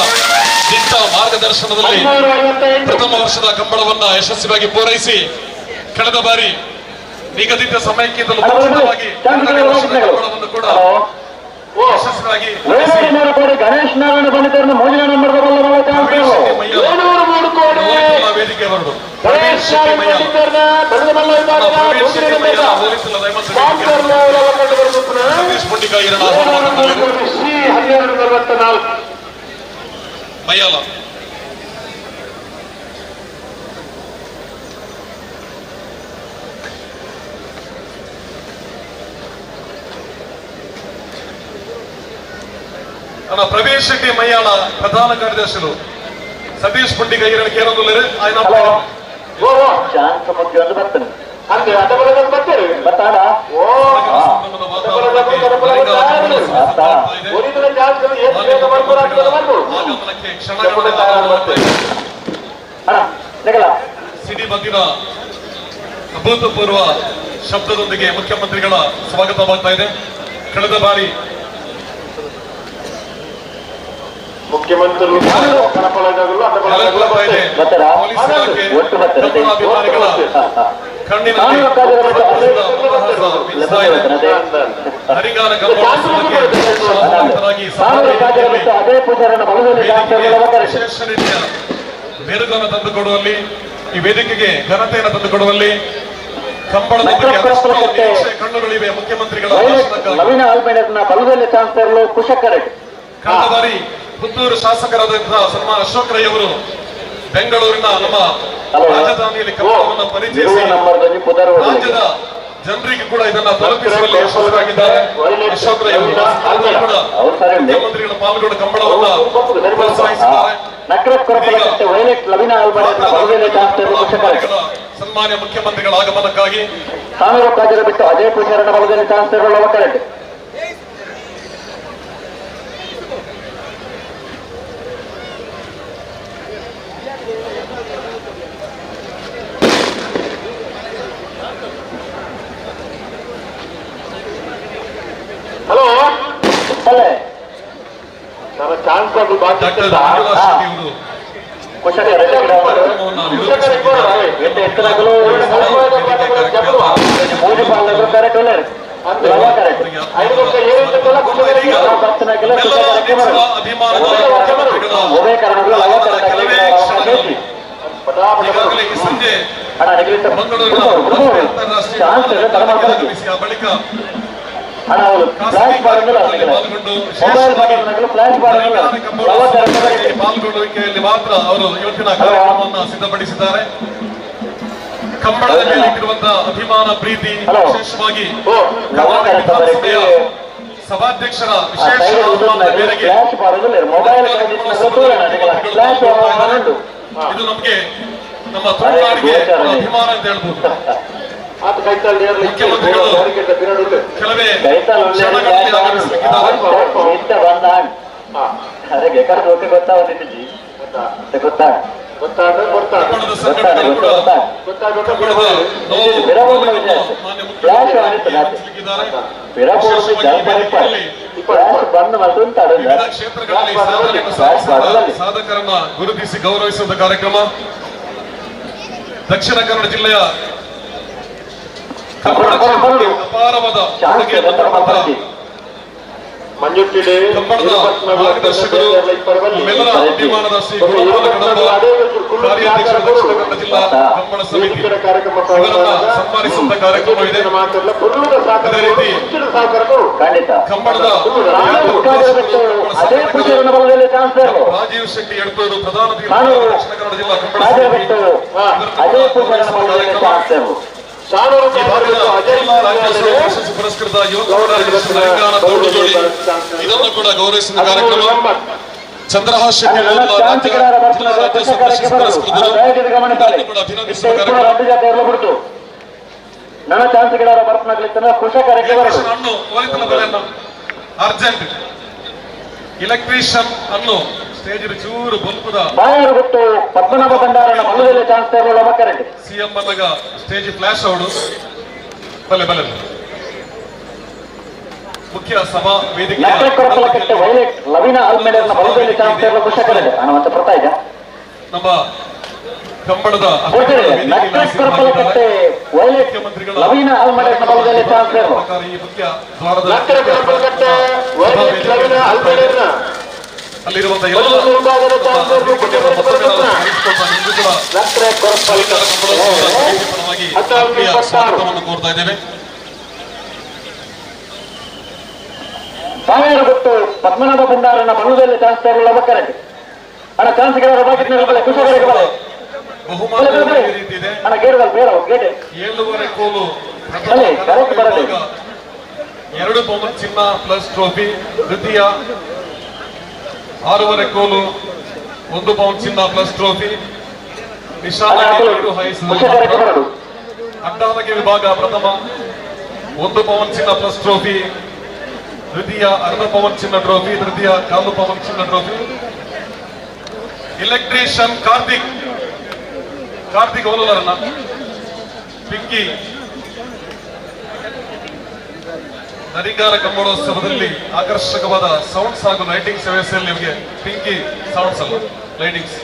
ದಿಟ್ಟ ಮಾರ್ಗದರ್ಶನದಲ್ಲಿ ಪ್ರಥಮ ವರ್ಷದ ಕಂಬಳವನ್ನ ಯಶಸ್ವಿಯಾಗಿ ಪೂರೈಸಿ ಕಳೆದ ಬಾರಿ ನಿಗದಿತ ಸಮಯಕ್ಕಿಂತಲೂ ಮುಂಚಿತವಾಗಿ ಎರಡನೇ ವರ್ಷದ ಕಂಬಳವನ್ನು ಕೂಡ ಯಶಸ್ವಿಯಾಗಿ ಗಣೇಶ್ ನಾರಾಯಣ ಪಂಡಿತರನ್ನು ಮೊದಲ ನಂಬರ್ ವೇದಿಕೆ ಬರದು ಮಯ್ಯಾಲ ನಮ್ಮ ಪ್ರವೀಣ್ ಶೆಟ್ಟಿ ಮಯ್ಯಾಳ ಪ್ರಧಾನ ಕಾರ್ಯದರ್ಶಿಗಳು ಸತೀಶ್ ಪುಂಡಿಗೈರಣ ಕೇರೊಂದುಲ್ಲೆರ್ ಆಯ್ನ ಚಾನ್ಸ್ ಮುಖ್ಯ ಒಂದು ಬರ್ತದೆ ಅಂದೆ ಅಡ್ಡಬಲದಲ್ಲಿ ಬರ್ತಾರೆ ಬರ್ತಾಡ ಓ ಒರಿದಿನ ಚಾನ್ಸ್ ಏನ್ ಬೇಗ ಮಾಡ್ಬೋದು ಅಡ್ಡಬಲ ಮಾಡ್ಬೋದು ಸಿಡಿ ಬಂದಿನ ಅಭೂತಪೂರ್ವ ಶಬ್ದದೊಂದಿಗೆ ಮುಖ್ಯಮಂತ್ರಿಗಳ ಸ್ವಾಗತವಾಗ್ತಾ ಇದೆ. ಕಳೆದ ಬಾರಿ ಮುಖ್ಯಮಂತ್ರಿಗಳು ಪೊಲೀಸ್ ಇಲಾಖೆ ಅಭಿಮಾನಿಗಳ ಕಣ್ಣಿನಲ್ಲಿ ಹರಿಗಾನ ವಿಶೇಷ ರೀತಿಯ ಮೆರುಗನ್ನು ತಂದುಕೊಡುವಲ್ಲಿ, ಈ ವೇದಿಕೆಗೆ ಘನತೆಯನ್ನು ತಂದುಕೊಡುವಲ್ಲಿ ಕಂಬಳದ ಬಗ್ಗೆ ಅದೆಷ್ಟೋ ನಿರೀಕ್ಷೆ ಕಣ್ಣುಗಳಿವೆ ಮುಖ್ಯಮಂತ್ರಿಗಳ ಕಳೆದ ಬಾರಿ ಪುತ್ತೂರು ಶಾಸಕರಾದಂತಹ ಸನ್ಮಾನ ಅಶೋಕ್ ರೈ ಅವರು ಬೆಂಗಳೂರಿನ ನಮ್ಮ ರಾಜಧಾನಿಯಲ್ಲಿ ಕಂಬಳವನ್ನು ಪರಿಚಯಿಸಿ ರಾಜ್ಯದ ಜನರಿಗೆ ಕೂಡ ಇದನ್ನ ತಲುಪಿಸುವಲ್ಲಿ ಯಶಸ್ವಿಯಾಗಿದ್ದಾರೆ ಅಶೋಕ್ ರೈ ಅವರು. ಕೂಡ ಮುಖ್ಯಮಂತ್ರಿಗಳ ಪಾಲ್ಗೊಂಡು ಕಂಬಳವನ್ನ ಪ್ರೋತ್ಸಾಹಿಸಿದ್ದಾರೆ. ಸನ್ಮಾನ್ಯ ಮುಖ್ಯಮಂತ್ರಿಗಳ ಆಗಮನಕ್ಕಾಗಿ ಅಜಯ್ ಪೂಜಾರನ ಬಲದಲ್ಲಿ ಚಾನ್ಸ್ ಹಲೋ ಅಲ್ಲೇ ನನ್ನ ಚಾನ್ಸ್ ಬಾಕಿ ಈಗಾಗಲೇ ಈ ಸಂಜೆ ಮಂಗಳೂರಿನ ಅಂತಾರಾಷ್ಟ್ರೀಯ ಬಳಿಕ ಪಾಲ್ಗೊಳ್ಳುವಿಕೆಯಲ್ಲಿ ಮಾತ್ರ ಅವರು ಇವತ್ತಿನ ಕಾರ್ಯಕ್ರಮವನ್ನು ಸಿದ್ಧಪಡಿಸಿದ್ದಾರೆ. ಕಂಬಳದ ಮೇಲೆ ಇಟ್ಟಿರುವಂತಹ ಅಭಿಮಾನ, ಪ್ರೀತಿ, ವಿಶೇಷವಾಗಿ ಕರ್ನಾಟಕ ವಿಧಾನಸಭೆಯ ಸಭಾಧ್ಯಕ್ಷರ ವಿಶೇಷ ಆಹ್ವಾನದ ಮೇರೆಗೆ ಇದು ನಮಗೆ ನಮ್ಮ ತುಳುನಾಡಿಗೆ ಅಭಿಮಾನ ಅಂತ ಹೇಳ್ಬೋದು. ಮುಖ್ಯಮಂತ್ರಿಗಳು ಕೆಲವೇ ಕ್ಷಣಗಳಲ್ಲಿ ಆಗಮಿಸಲಿಕ್ಕಿದ್ದಾರೆ. ವಿವಿಧ ಕ್ಷೇತ್ರಗಳಲ್ಲಿ ಸಾಧನೆಯನ್ನು ಸಾಧಿಸಿದ ಸಾಧಕರನ್ನ ಗುರುತಿಸಿ ಗೌರವಿಸುವ ಕಾರ್ಯಕ್ರಮ ದಕ್ಷಿಣ ಕನ್ನಡ ಜಿಲ್ಲೆಯ ಕಂಬಳ ಕ್ಷೇತ್ರಕ್ಕೆ ಅಪಾರವಾದ ಕೊಡುಗೆಯನ್ನು ಕೊಟ್ಟಂತಹ ಕಂಬಳದ ಮಾರ್ಗದರ್ಶಕರು, ನಮ್ಮೆಲ್ಲರ ಅಭಿಮಾನದ ಶ್ರೀ ಗುರುಪಾಲ ಕಡಂಬ, ಕಾರ್ಯಾಧ್ಯಕ್ಷರು ದಕ್ಷಿಣ ಕನ್ನಡ ಜಿಲ್ಲಾ ಕಂಬಳ ಸಮಿತಿ, ಇವರನ್ನ ಸನ್ಮಾನಿಸುವಂತ ಕಾರ್ಯಕ್ರಮವಿದೆ. ಅದೇ ರೀತಿ ಕಂಬಳದ ರಾಜೀವ್ ಶೆಟ್ಟಿ ಎಡ್ತೂರು, ಪ್ರಧಾನ ದಕ್ಷಿಣ ಕನ್ನಡ ಜಿಲ್ಲಾ ಕಂಬಳ ಸಮಿತಿ, ಕಾರ್ಯಕ್ರಮ. ಈ ಭಾಗದ ಜಿಲ್ಲಾ ರಾಜ್ಯೋತ್ಸವ ಪ್ರಶಸ್ತಿ ಪುರಸ್ಕೃತ ಯುವಕ ತೋಡುಜೋಡಿ ಇದನ್ನು ಕೂಡ ಗೌರವಿಸಿದ ಕಾರ್ಯಕ್ರಮ. ಚಂದ್ರಹಾಸ್ ಶೆಟ್ಟಿ ರಾಜ್ಯ ಜಿಲ್ಲಾ ರಾಜ್ಯೋತ್ಸವ ಪ್ರಶಸ್ತಿ ಪುರಸ್ಕೃತರು, ಇದನ್ನು ಕೂಡ ಅಭಿನಂದಿಸುವ ಕಾರ್ಯಕ್ರಮ. ಅರ್ಜೆಂಟ್ ಎಲೆಕ್ಟ್ರಿಷಿಯನ್ ಅನ್ನು ಸ್ಟೇಜ್ ಚೂರು ಬಲ್ಪುದ ಬಾಯಾರುಗುತ್ತು ಪದ್ಮನಾಭ ಭಂಡಾರನ ಬಲ್ಲದಲ್ಲೇ ಚಾನ್ಸ್ ತೇರ್ಲು ಬಕ್ಕರೆಡ್ಡಿ ಸಿಎಂ ಬಂದಾಗ ಸ್ಟೇಜ್ ಫ್ಲಾಶ್ ಔಡು ಬಲೆ ಬಲೆ ಮುಖ್ಯ ಸಭಾ ವೇದಿಕೆ ನಕ್ರೆ ಕೊರಪಲಕಟ್ಟೆ ವೈಲೆಟ್ ಲವಿನ ಅಲ್ಮೇಡರ್ನ ಬಲ್ಲದಲ್ಲೇ ಚಾನ್ಸ್ ತೇರ್ಲು ಕುಶಕರೆಡ್ಡಿ ಹನುಮಂತ ಪ್ರತಾಯ್ದ ನಮ್ಮ ಕಂಬಳದ ನಕ್ರೆ ಕೊರಪಲಕಟ್ಟೆ ವೈಲೆಟ್ ಲವಿನ ಅಲ್ಮೇಡರ್ನ ಬಲ್ಲದಲ್ಲೇ ಚಾನ್ಸ್ ತೇರ್ಲು ಈ ಮುಖ್ಯ ದ್ವಾರದ ನಕ್ರೆ ಕೊರಪಲಕಟ್ಟೆ ವೈಲೆಟ್ ಲವಿನ ಅಲ್ಮೇಡರ್ನ ಅಲ್ಲಿರುವಂತಹ ಎಲ್ಲ ಬಲದ ವಿಭಾಗದ ಚಾನ್ಸರ್ ನಕ್ರೆ ಪರವಾಗಿ ಆತ್ಮೀಯ ಸ್ವಾಗತವನ್ನು ಕೋರ್ತಾ ಇದ್ದೇವೆ. ಬಾಯಾರುಗುತ್ತು ಪದ್ಮನಾಭ ಭಂಡಾರನ ಬಲ್ಲದಲ್ಲೇ ಚಾನ್ಸ್ ತೇರ್ಲು ಬಕ್ಕರೆಡ್ಡಿ ಅಣ್ಣ ಚಾನ್ಸ್ ಗೆಲ್ಲರ ಬಾಕಿ ಬಲೆ ಕುಶಕರೆಡ್ಡಿ ಬಲೆ ಬಹುಮಾನ ಈ ರೀತಿ ಇದೆ. ಅಣ್ಣ ಗೇಟ್ ಬೇರೆ ಗೇಟ್ 7.5 ಕೋಲು ಪ್ರಥಮ ಬಲೆ ಕರೆಕ್ಟ್ ಬರಲಿ. ವಿಭಾಗ 2 ಪೌಂಡ್ ಚಿನ್ನ ಪ್ಲಸ್ ಟ್ರೋಫಿ, ದ್ವಿತೀಯ 6.5 ಕೋಲು 1 ಪೌಂಡ್ ಚಿನ್ನ ಪ್ಲಸ್ ಟ್ರೋಫಿ, ನಿಶಾನಕ್ಕೆ 2 ಹಾಯಿಸಿದ ಅಡ್ಡಾನಗೆ ವಿಭಾಗ ಪ್ರಥಮ 1 ಪೌಂಡ್ ಚಿನ್ನ ಪ್ಲಸ್ ಟ್ರೋಫಿ, ದ್ವಿತೀಯ ಅರ್ಧ ಪೌಂಡ್ ಚಿನ್ನ ಟ್ರೋಫಿ, ತೃತೀಯ 1/4 ಪೌಂಡ್ ಚಿನ್ನ ಟ್ರೋಫಿ. ಎಲೆಕ್ಟ್ರಿಷಿಯನ್ ಕಾರ್ತಿಕ್ ಕಾರ್ತಿಕ್ ಓಲರನ್ನ ಪಿಂಕಿ ನರಿಗಾರ ಕಂಬಳೋತ್ಸವದಲ್ಲಿ ಆಕರ್ಷಕವಾದ ಸೌಂಡ್ಸ್ ಹಾಗೂ ಲೈಟಿಂಗ್ಸ್ ವ್ಯವಸ್ಥೆಯಲ್ಲಿ ನಿಮಗೆ ಪಿಂಕಿ ಸೌಂಡ್ಸ್ ಅಲ್ಲ ಲೈಟಿಂಗ್ಸ್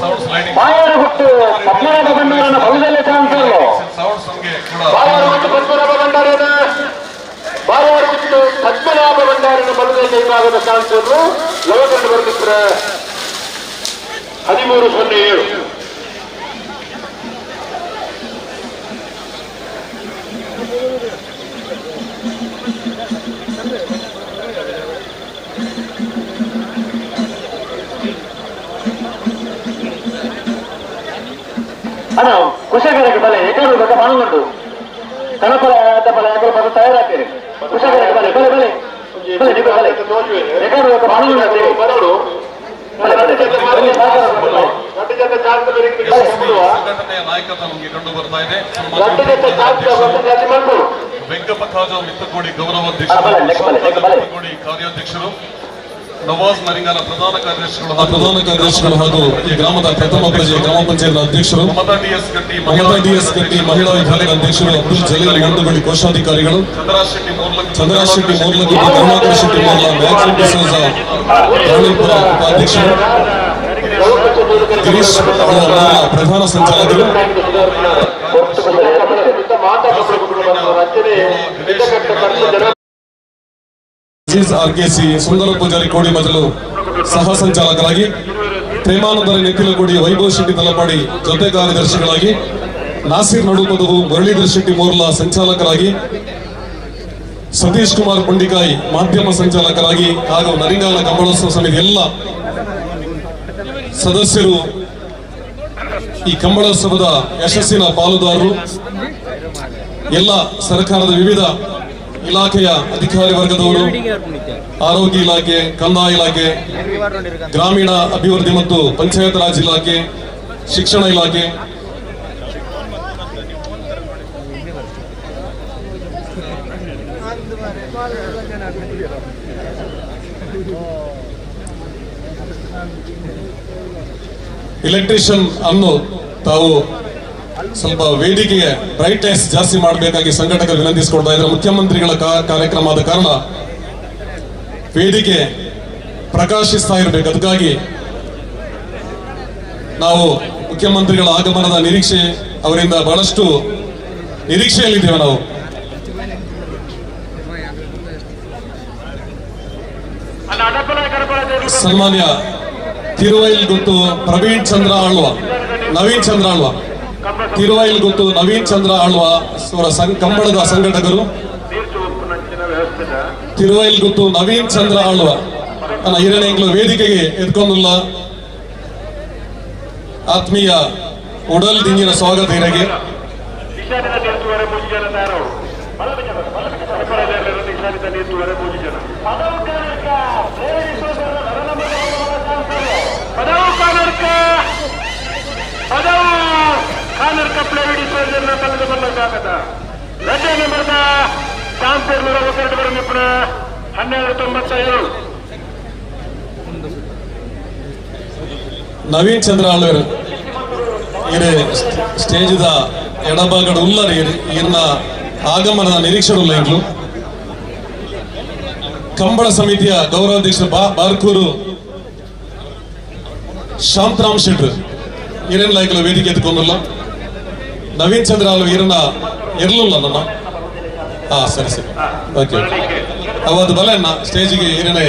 ಸೌಂಡ್ಸ್ ಲೈಟಿಂಗ್ ಬಾಯಾರುಗುತ್ತು ಪದ್ಮನಾಭ ಭಂಡಾರನ ಬಲ್ಲದಲ್ಲೇ ಚಾನ್ಸ್ ತೇರ್ಲು ಸೌಂಡ್ಸ್ ನಮಗೆ ಕೂಡ ಬಾಯಾರುಗುತ್ತು ಪದ್ಮನಾಭ ಭಂಡಾರನ ಬಾಯಾರುಗುತ್ತು ಪದ್ಮನಾಭ ಭಂಡಾರನ ಬಲದ ವಿಭಾಗದ ಚಾನ್ಸರ್ ಲವಕಂಡ ಬರ್ಮಿತ್ರ 13.07. ಅಣ್ಣ ಕುಶಕರಕ್ಕೆ ಬಲೆ ಎಕರು ಬಕ ಬಾಣುಂಡು ಕಣಪಲ ಅಡ್ಡಪಲ ಎಕರು ಪದ ತಯಾರಾಗ್ತೀರಿ. ಕುಶಕರಕ್ಕೆ ಬಲೆ ಬಲೆ ಬಲೆ ಬಲೆ ನಿಗು ಬಲೆ ಎಕರು ಬಕ ಬಾಣುಂಡು ಬರೋಡು ಬಲೆ ಬಲೆ ಬಲೆ ಬಲೆ ಸಂಘಟನೆಯ ನಾಯಕತ್ವ ನಮಗೆ ಕಂಡು ಬರ್ತಾ ಇದೆ. ವೆಂಕಪ್ಪ ಖಾಜಾ ಮಿತ್ತಕೋಡಿ ಗೌರವ ಅಧ್ಯಕ್ಷರು, ಮಿತ್ತಕೋಡಿ ಕಾರ್ಯಾಧ್ಯಕ್ಷರು, ನವಾಜ್ ನರಿಂಗಾಲ ಪ್ರಧಾನ ಕಾರ್ಯದರ್ಶಿಗಳು ಹಾಗೂ ಈ ಗ್ರಾಮದ ಪ್ರಥಮ ಪ್ರಜೆ ಗ್ರಾಮ ಪಂಚಾಯತ್ ಅಧ್ಯಕ್ಷರು, ಮಮತಾ ಡಿಎಸ್ ಗಟ್ಟಿ ಮಮತಾ ಡಿಎಸ್ ಗಟ್ಟಿ ಮಹಿಳಾ ವಿಭಾಗದ ಅಧ್ಯಕ್ಷರು, ಅಬ್ದುಲ್ ಜಲೀಲ್ ಮಂಡುಗಳಿ ಕೋಶಾಧಿಕಾರಿಗಳು, ಚಂದ್ರ ಶೆಟ್ಟಿ ಮೋರ್ಲಗಿ, ಚಂದ್ರ ಶೆಟ್ಟಿ ಮೋರ್ಲಗಿ, ಕರುಣಾಕರ ಶೆಟ್ಟಿ ಮೋರ್ಲಾ, ಮ್ಯಾಕ್ಸಿಮ್ ಡಿಸೋಜ ರಾಣಿಪುರ ಉಪಾಧ್ಯಕ್ಷರು, ಗಿರೀಶ್ ಮೋರ್ಲಾ ಪ್ರಧಾನ ಸಂಚಾಲಕರು, ಅಜೀಜ್ ಆರ್ಕೆಸಿ ಸುಂದರ ಪೂಜಾರಿ ಕೋಡಿಮಜಲು ಸಹ ಸಂಚಾಲಕರಾಗಿ, ಪ್ರೇಮಾನಂದರ ನೆಕ್ಕಿಲಗುಡಿ ವೈಭವ್ ಶೆಟ್ಟಿ ತಲಪಾಡಿ ಜೊತೆ ಕಾರ್ಯದರ್ಶಿಗಳಾಗಿ, ನಾಸೀರ್ ನಡುಪದವು ಮುರಳೀಧರ್ ಶೆಟ್ಟಿ ಮೋರ್ಲಾ ಸಂಚಾಲಕರಾಗಿ, ಸತೀಶ್ ಕುಮಾರ್ ಪುಂಡಿಕಾಯಿ ಮಾಧ್ಯಮ ಸಂಚಾಲಕರಾಗಿ ಹಾಗೂ ನರಿಂಗಾಲ ಕಂಬಳೋತ್ಸವ ಸಮಿತಿ ಎಲ್ಲ ಸದಸ್ಯರು ಈ ಕಂಬಳೋತ್ಸವದ ಯಶಸ್ಸಿನ ಪಾಲುದಾರರು, ಎಲ್ಲ ಸರ್ಕಾರದ ವಿವಿಧ ಇಲಾಖೆಯ ಅಧಿಕಾರಿ ವರ್ಗದವರು, ಆರೋಗ್ಯ ಇಲಾಖೆ, ಕಂದಾಯ ಇಲಾಖೆ, ಗ್ರಾಮೀಣ ಅಭಿವೃದ್ಧಿ ಮತ್ತು ಪಂಚಾಯತ್ ರಾಜ್ ಇಲಾಖೆ, ಶಿಕ್ಷಣ ಇಲಾಖೆ, ಎಲೆಕ್ಟ್ರಿಷಿಯನ್ ಅನ್ನು ತಾವು ಸ್ವಲ್ಪ ವೇದಿಕೆಗೆ ಬ್ರೈಟ್ನೆಸ್ ಜಾಸ್ತಿ ಮಾಡಬೇಕಾಗಿ ಸಂಘಟಕರು ವಿನಂತಿಸಿಕೊಳ್ತಾ ಇದ್ದಾರೆ. ಮುಖ್ಯಮಂತ್ರಿಗಳ ಕಾರ್ಯಕ್ರಮ ಆದ ಕಾರಣ ವೇದಿಕೆ ಪ್ರಕಾಶಿಸ್ತಾ ಇರಬೇಕು. ಅದಕ್ಕಾಗಿ ನಾವು ಮುಖ್ಯಮಂತ್ರಿಗಳ ಆಗಮನದ ನಿರೀಕ್ಷೆ ಅವರಿಂದ ಬಹಳಷ್ಟು ನಿರೀಕ್ಷೆಯಲ್ಲಿದ್ದೇವೆ ನಾವು. ಸನ್ಮಾನ್ಯ ತಿರುವೈಲ್ ಗುತ್ತು ಪ್ರವೀಣ್ ಚಂದ್ರ ಆಳ್ವ, ನವೀನ್ ಚಂದ್ರ ಆಳ್ವ, ತಿರುವೈಲ್ ಗುತ್ತು ನವೀನ್ ಚಂದ್ರ ಆಳ್ವ ಅವರ ಕಂಬಳದ ಸಂಘಟಕರು, ತಿರುವೈಲ್ ಗುತ್ತು ನವೀನ್ ಚಂದ್ರ ಆಳ್ವ ನನ್ನ ಹಿರಣ್ಯಂಗ್ಲು ವೇದಿಕೆಗೆ ಎತ್ಕೊಂಡಿಲ್ಲ. ಆತ್ಮೀಯ ಉಡಲ್ ದಿಂಗಿನ ಸ್ವಾಗತ ಹಿರಗೆ. ಚಾಂಪಿಯನ್ ಒಕ್ಕರಡು ಬರ 12.92. ನವೀನ್ ಚಂದ್ರ ಆಳ್ವೇರು ಇರೆ ಸ್ಟೇಜ್ದ ಎಡಭಾಗದ ಉಲ್ಲರ್ ಇರ್ನ ಆಗಮನದ ನಿರೀಕ್ಷೆ ಉಲ್ಲ ಇಂಗ್ಲು. ಕಂಬಳ ಸಮಿತಿಯ ಗೌರವಾಧ್ಯಕ್ಷರು ಬಾರ್ಕೂರು ಶಾಂತರಾಮ್ ಶೆಟ್ರು ಇರೇನ್ ಲಾಯ್ಕಲ ವೇದಿಕೆ ಎತ್ಕೊಂಡುಲ್ಲ. ನವೀನ್ ಚಂದ್ರ ಆಳ್ವ ಇರನ್ನ ಇರ್ಲಿಲ್ಲ ನನ್ನ. ಹಾ ಸರಿ ಸರಿ ಓಕೆ ಅವತ್ತು ಬಲ ಅಣ್ಣ ಸ್ಟೇಜಿಗೆ ಇರನ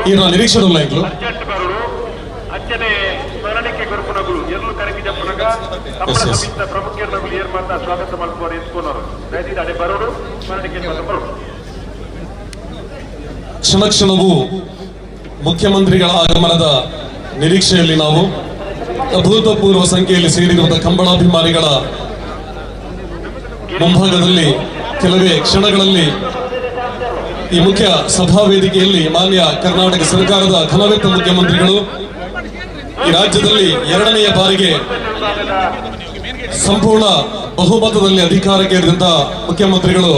ಇರನ್ನ ನಿರೀಕ್ಷೆ ಉಲ್ಲ ಇಂಗ್ಲು. ಅಂಚನೆ ಸ್ಮರಣಿಕೆ ಗುರುಪುನಗುಳು ಎರ್ಲು ಕರಗಿದ ಪುನಗ ಎಸ್ ಎಸ್ ಪ್ರಮುಖರ್ನಗುಳು ಏರ್ ಮಾತ ಸ್ವಾಗತ ಮಲ್ಪುವರು ಎತ್ಕೊನರು ದಯದಿದ್ದು ಅಡೆ ಬರೋಡು ಸ್ಮರಣಿಕೆ ಬರೋಡು. ಕ್ಷಣ ಕ್ಷಣವೂ ಮುಖ್ಯಮಂತ್ರಿಗಳ ಆಗಮನದ ನಿರೀಕ್ಷೆಯಲ್ಲಿ ನಾವು ಅಭೂತಪೂರ್ವ ಸಂಖ್ಯೆಯಲ್ಲಿ ಸೇರಿರುವಂತಹ ಕಂಬಳಾಭಿಮಾನಿಗಳ ಮುಂಭಾಗದಲ್ಲಿ ಕೆಲವೇ ಕ್ಷಣಗಳಲ್ಲಿ ಈ ಮುಖ್ಯ ಸಭಾ ವೇದಿಕೆಯಲ್ಲಿ ಮಾನ್ಯ ಕರ್ನಾಟಕ ಸರ್ಕಾರದ ಘನವೆತ್ತ ಮುಖ್ಯಮಂತ್ರಿಗಳು ಈ ರಾಜ್ಯದಲ್ಲಿ ಎರಡನೆಯ ಬಾರಿಗೆ ಸಂಪೂರ್ಣ ಬಹುಮತದಲ್ಲಿ ಅಧಿಕಾರಕ್ಕೆ ಏರಿದಂತಹ ಮುಖ್ಯಮಂತ್ರಿಗಳು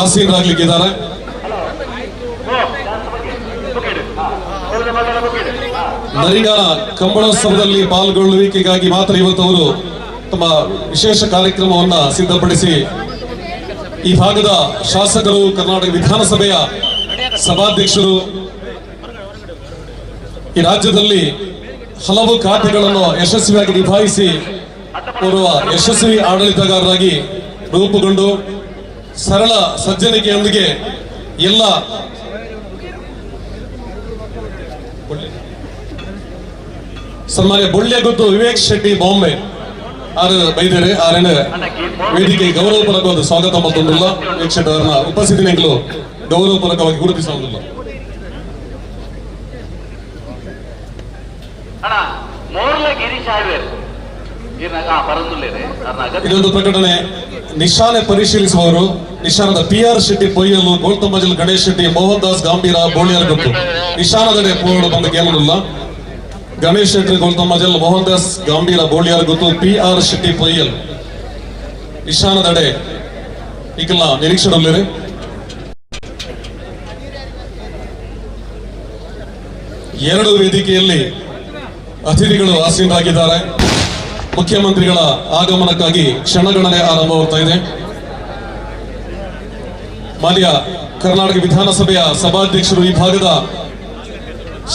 ಆಸೀನರಾಗಲಿಕ್ಕಿದ್ದಾರೆ. ನರಿಗಾನ ಕಂಬಳೋತ್ಸವದಲ್ಲಿ ಪಾಲ್ಗೊಳ್ಳುವಿಕೆಗಾಗಿ ಮಾತ್ರ ಇವತ್ತು ಅವರು ತಮ್ಮ ವಿಶೇಷ ಕಾರ್ಯಕ್ರಮವನ್ನ ಸಿದ್ಧಪಡಿಸಿ ಈ ಭಾಗದ ಶಾಸಕರು, ಕರ್ನಾಟಕ ವಿಧಾನಸಭೆಯ ಸಭಾಧ್ಯಕ್ಷರು, ಈ ರಾಜ್ಯದಲ್ಲಿ ಹಲವು ಖಾತೆಗಳನ್ನು ಯಶಸ್ವಿಯಾಗಿ ನಿಭಾಯಿಸಿ ಓರ್ವ ಯಶಸ್ವಿ ಆಡಳಿತಗಾರರಾಗಿ ರೂಪುಗೊಂಡು ಸರಳ ಸಜ್ಜನಿಕೆಯೊಂದಿಗೆ ಎಲ್ಲ ಸನ್ಮಾನ್ಯ ಬೊಳ್ಳೆಗುತ್ತು ವಿವೇಕ್ ಶೆಟ್ಟಿ ಬಾಂಬೆ ಆರು ಬೈದರೆ ಆರೇನ ವೇದಿಕೆ ಗೌರವಪೂರ್ವಕವಾದ ಸ್ವಾಗತ ಮತ್ತೊಂದಿಲ್ಲ. ವಿವೇಕ್ ಶೆಟ್ಟಿ ಅವರನ್ನ ಉಪಸ್ಥಿತಿಗಳು ಗೌರವಪೂರ್ವಕವಾಗಿ ಗುರುತಿಸುವುದಿಲ್ಲ. ಇದೊಂದು ಪ್ರಕಟಣೆ. ನಿಶಾನೆ ಪರಿಶೀಲಿಸುವವರು ನಿಶಾನದ ಪಿ ಆರ್ ಶೆಟ್ಟಿ ಪೊಯ್ಯಲು, ಗೋಲ್ತಂಬಜಲ್ ಗಣೇಶ್ ಶೆಟ್ಟಿ, ಮೋಹನ್ ದಾಸ್ ಗಾಂಭೀರ ಬೋಳಿಯಾರ್ ಗೊತ್ತು. ನಿಶಾನದಡೆ ಪೋರ್ಡ್ ಬಂದ ಕೇಳಲಿಲ್ಲ. ಗಣೇಶ್ ಶೆಟ್ಟಿ ಗೋಲ್ತಂಬಜಲ್, ಮೋಹನ್ ದಾಸ್ ಗಾಂಭೀರ ಬೋಳಿಯಾರ್ ಗೊತ್ತು, ಪಿ ಆರ್ ಶೆಟ್ಟಿ ಪೊಯ್ಯಲ್ ನಿಶಾನದಡೆ ಈಗಲ್ಲ ನಿರೀಕ್ಷಣೆಯಲ್ಲಿ. ಎರಡು ವೇದಿಕೆಯಲ್ಲಿ ಅತಿಥಿಗಳು ಆಸೀನರಾಗಿದ್ದಾರೆ. ಮುಖ್ಯಮಂತ್ರಿಗಳ ಆಗಮನಕ್ಕಾಗಿ ಕ್ಷಣಗಣನೆ ಆರಂಭವಾಗ್ತಾ ಇದೆ. ಮಾನ್ಯ ಕರ್ನಾಟಕ ವಿಧಾನಸಭೆಯ ಸಭಾಧ್ಯಕ್ಷರು, ಈ ಭಾಗದ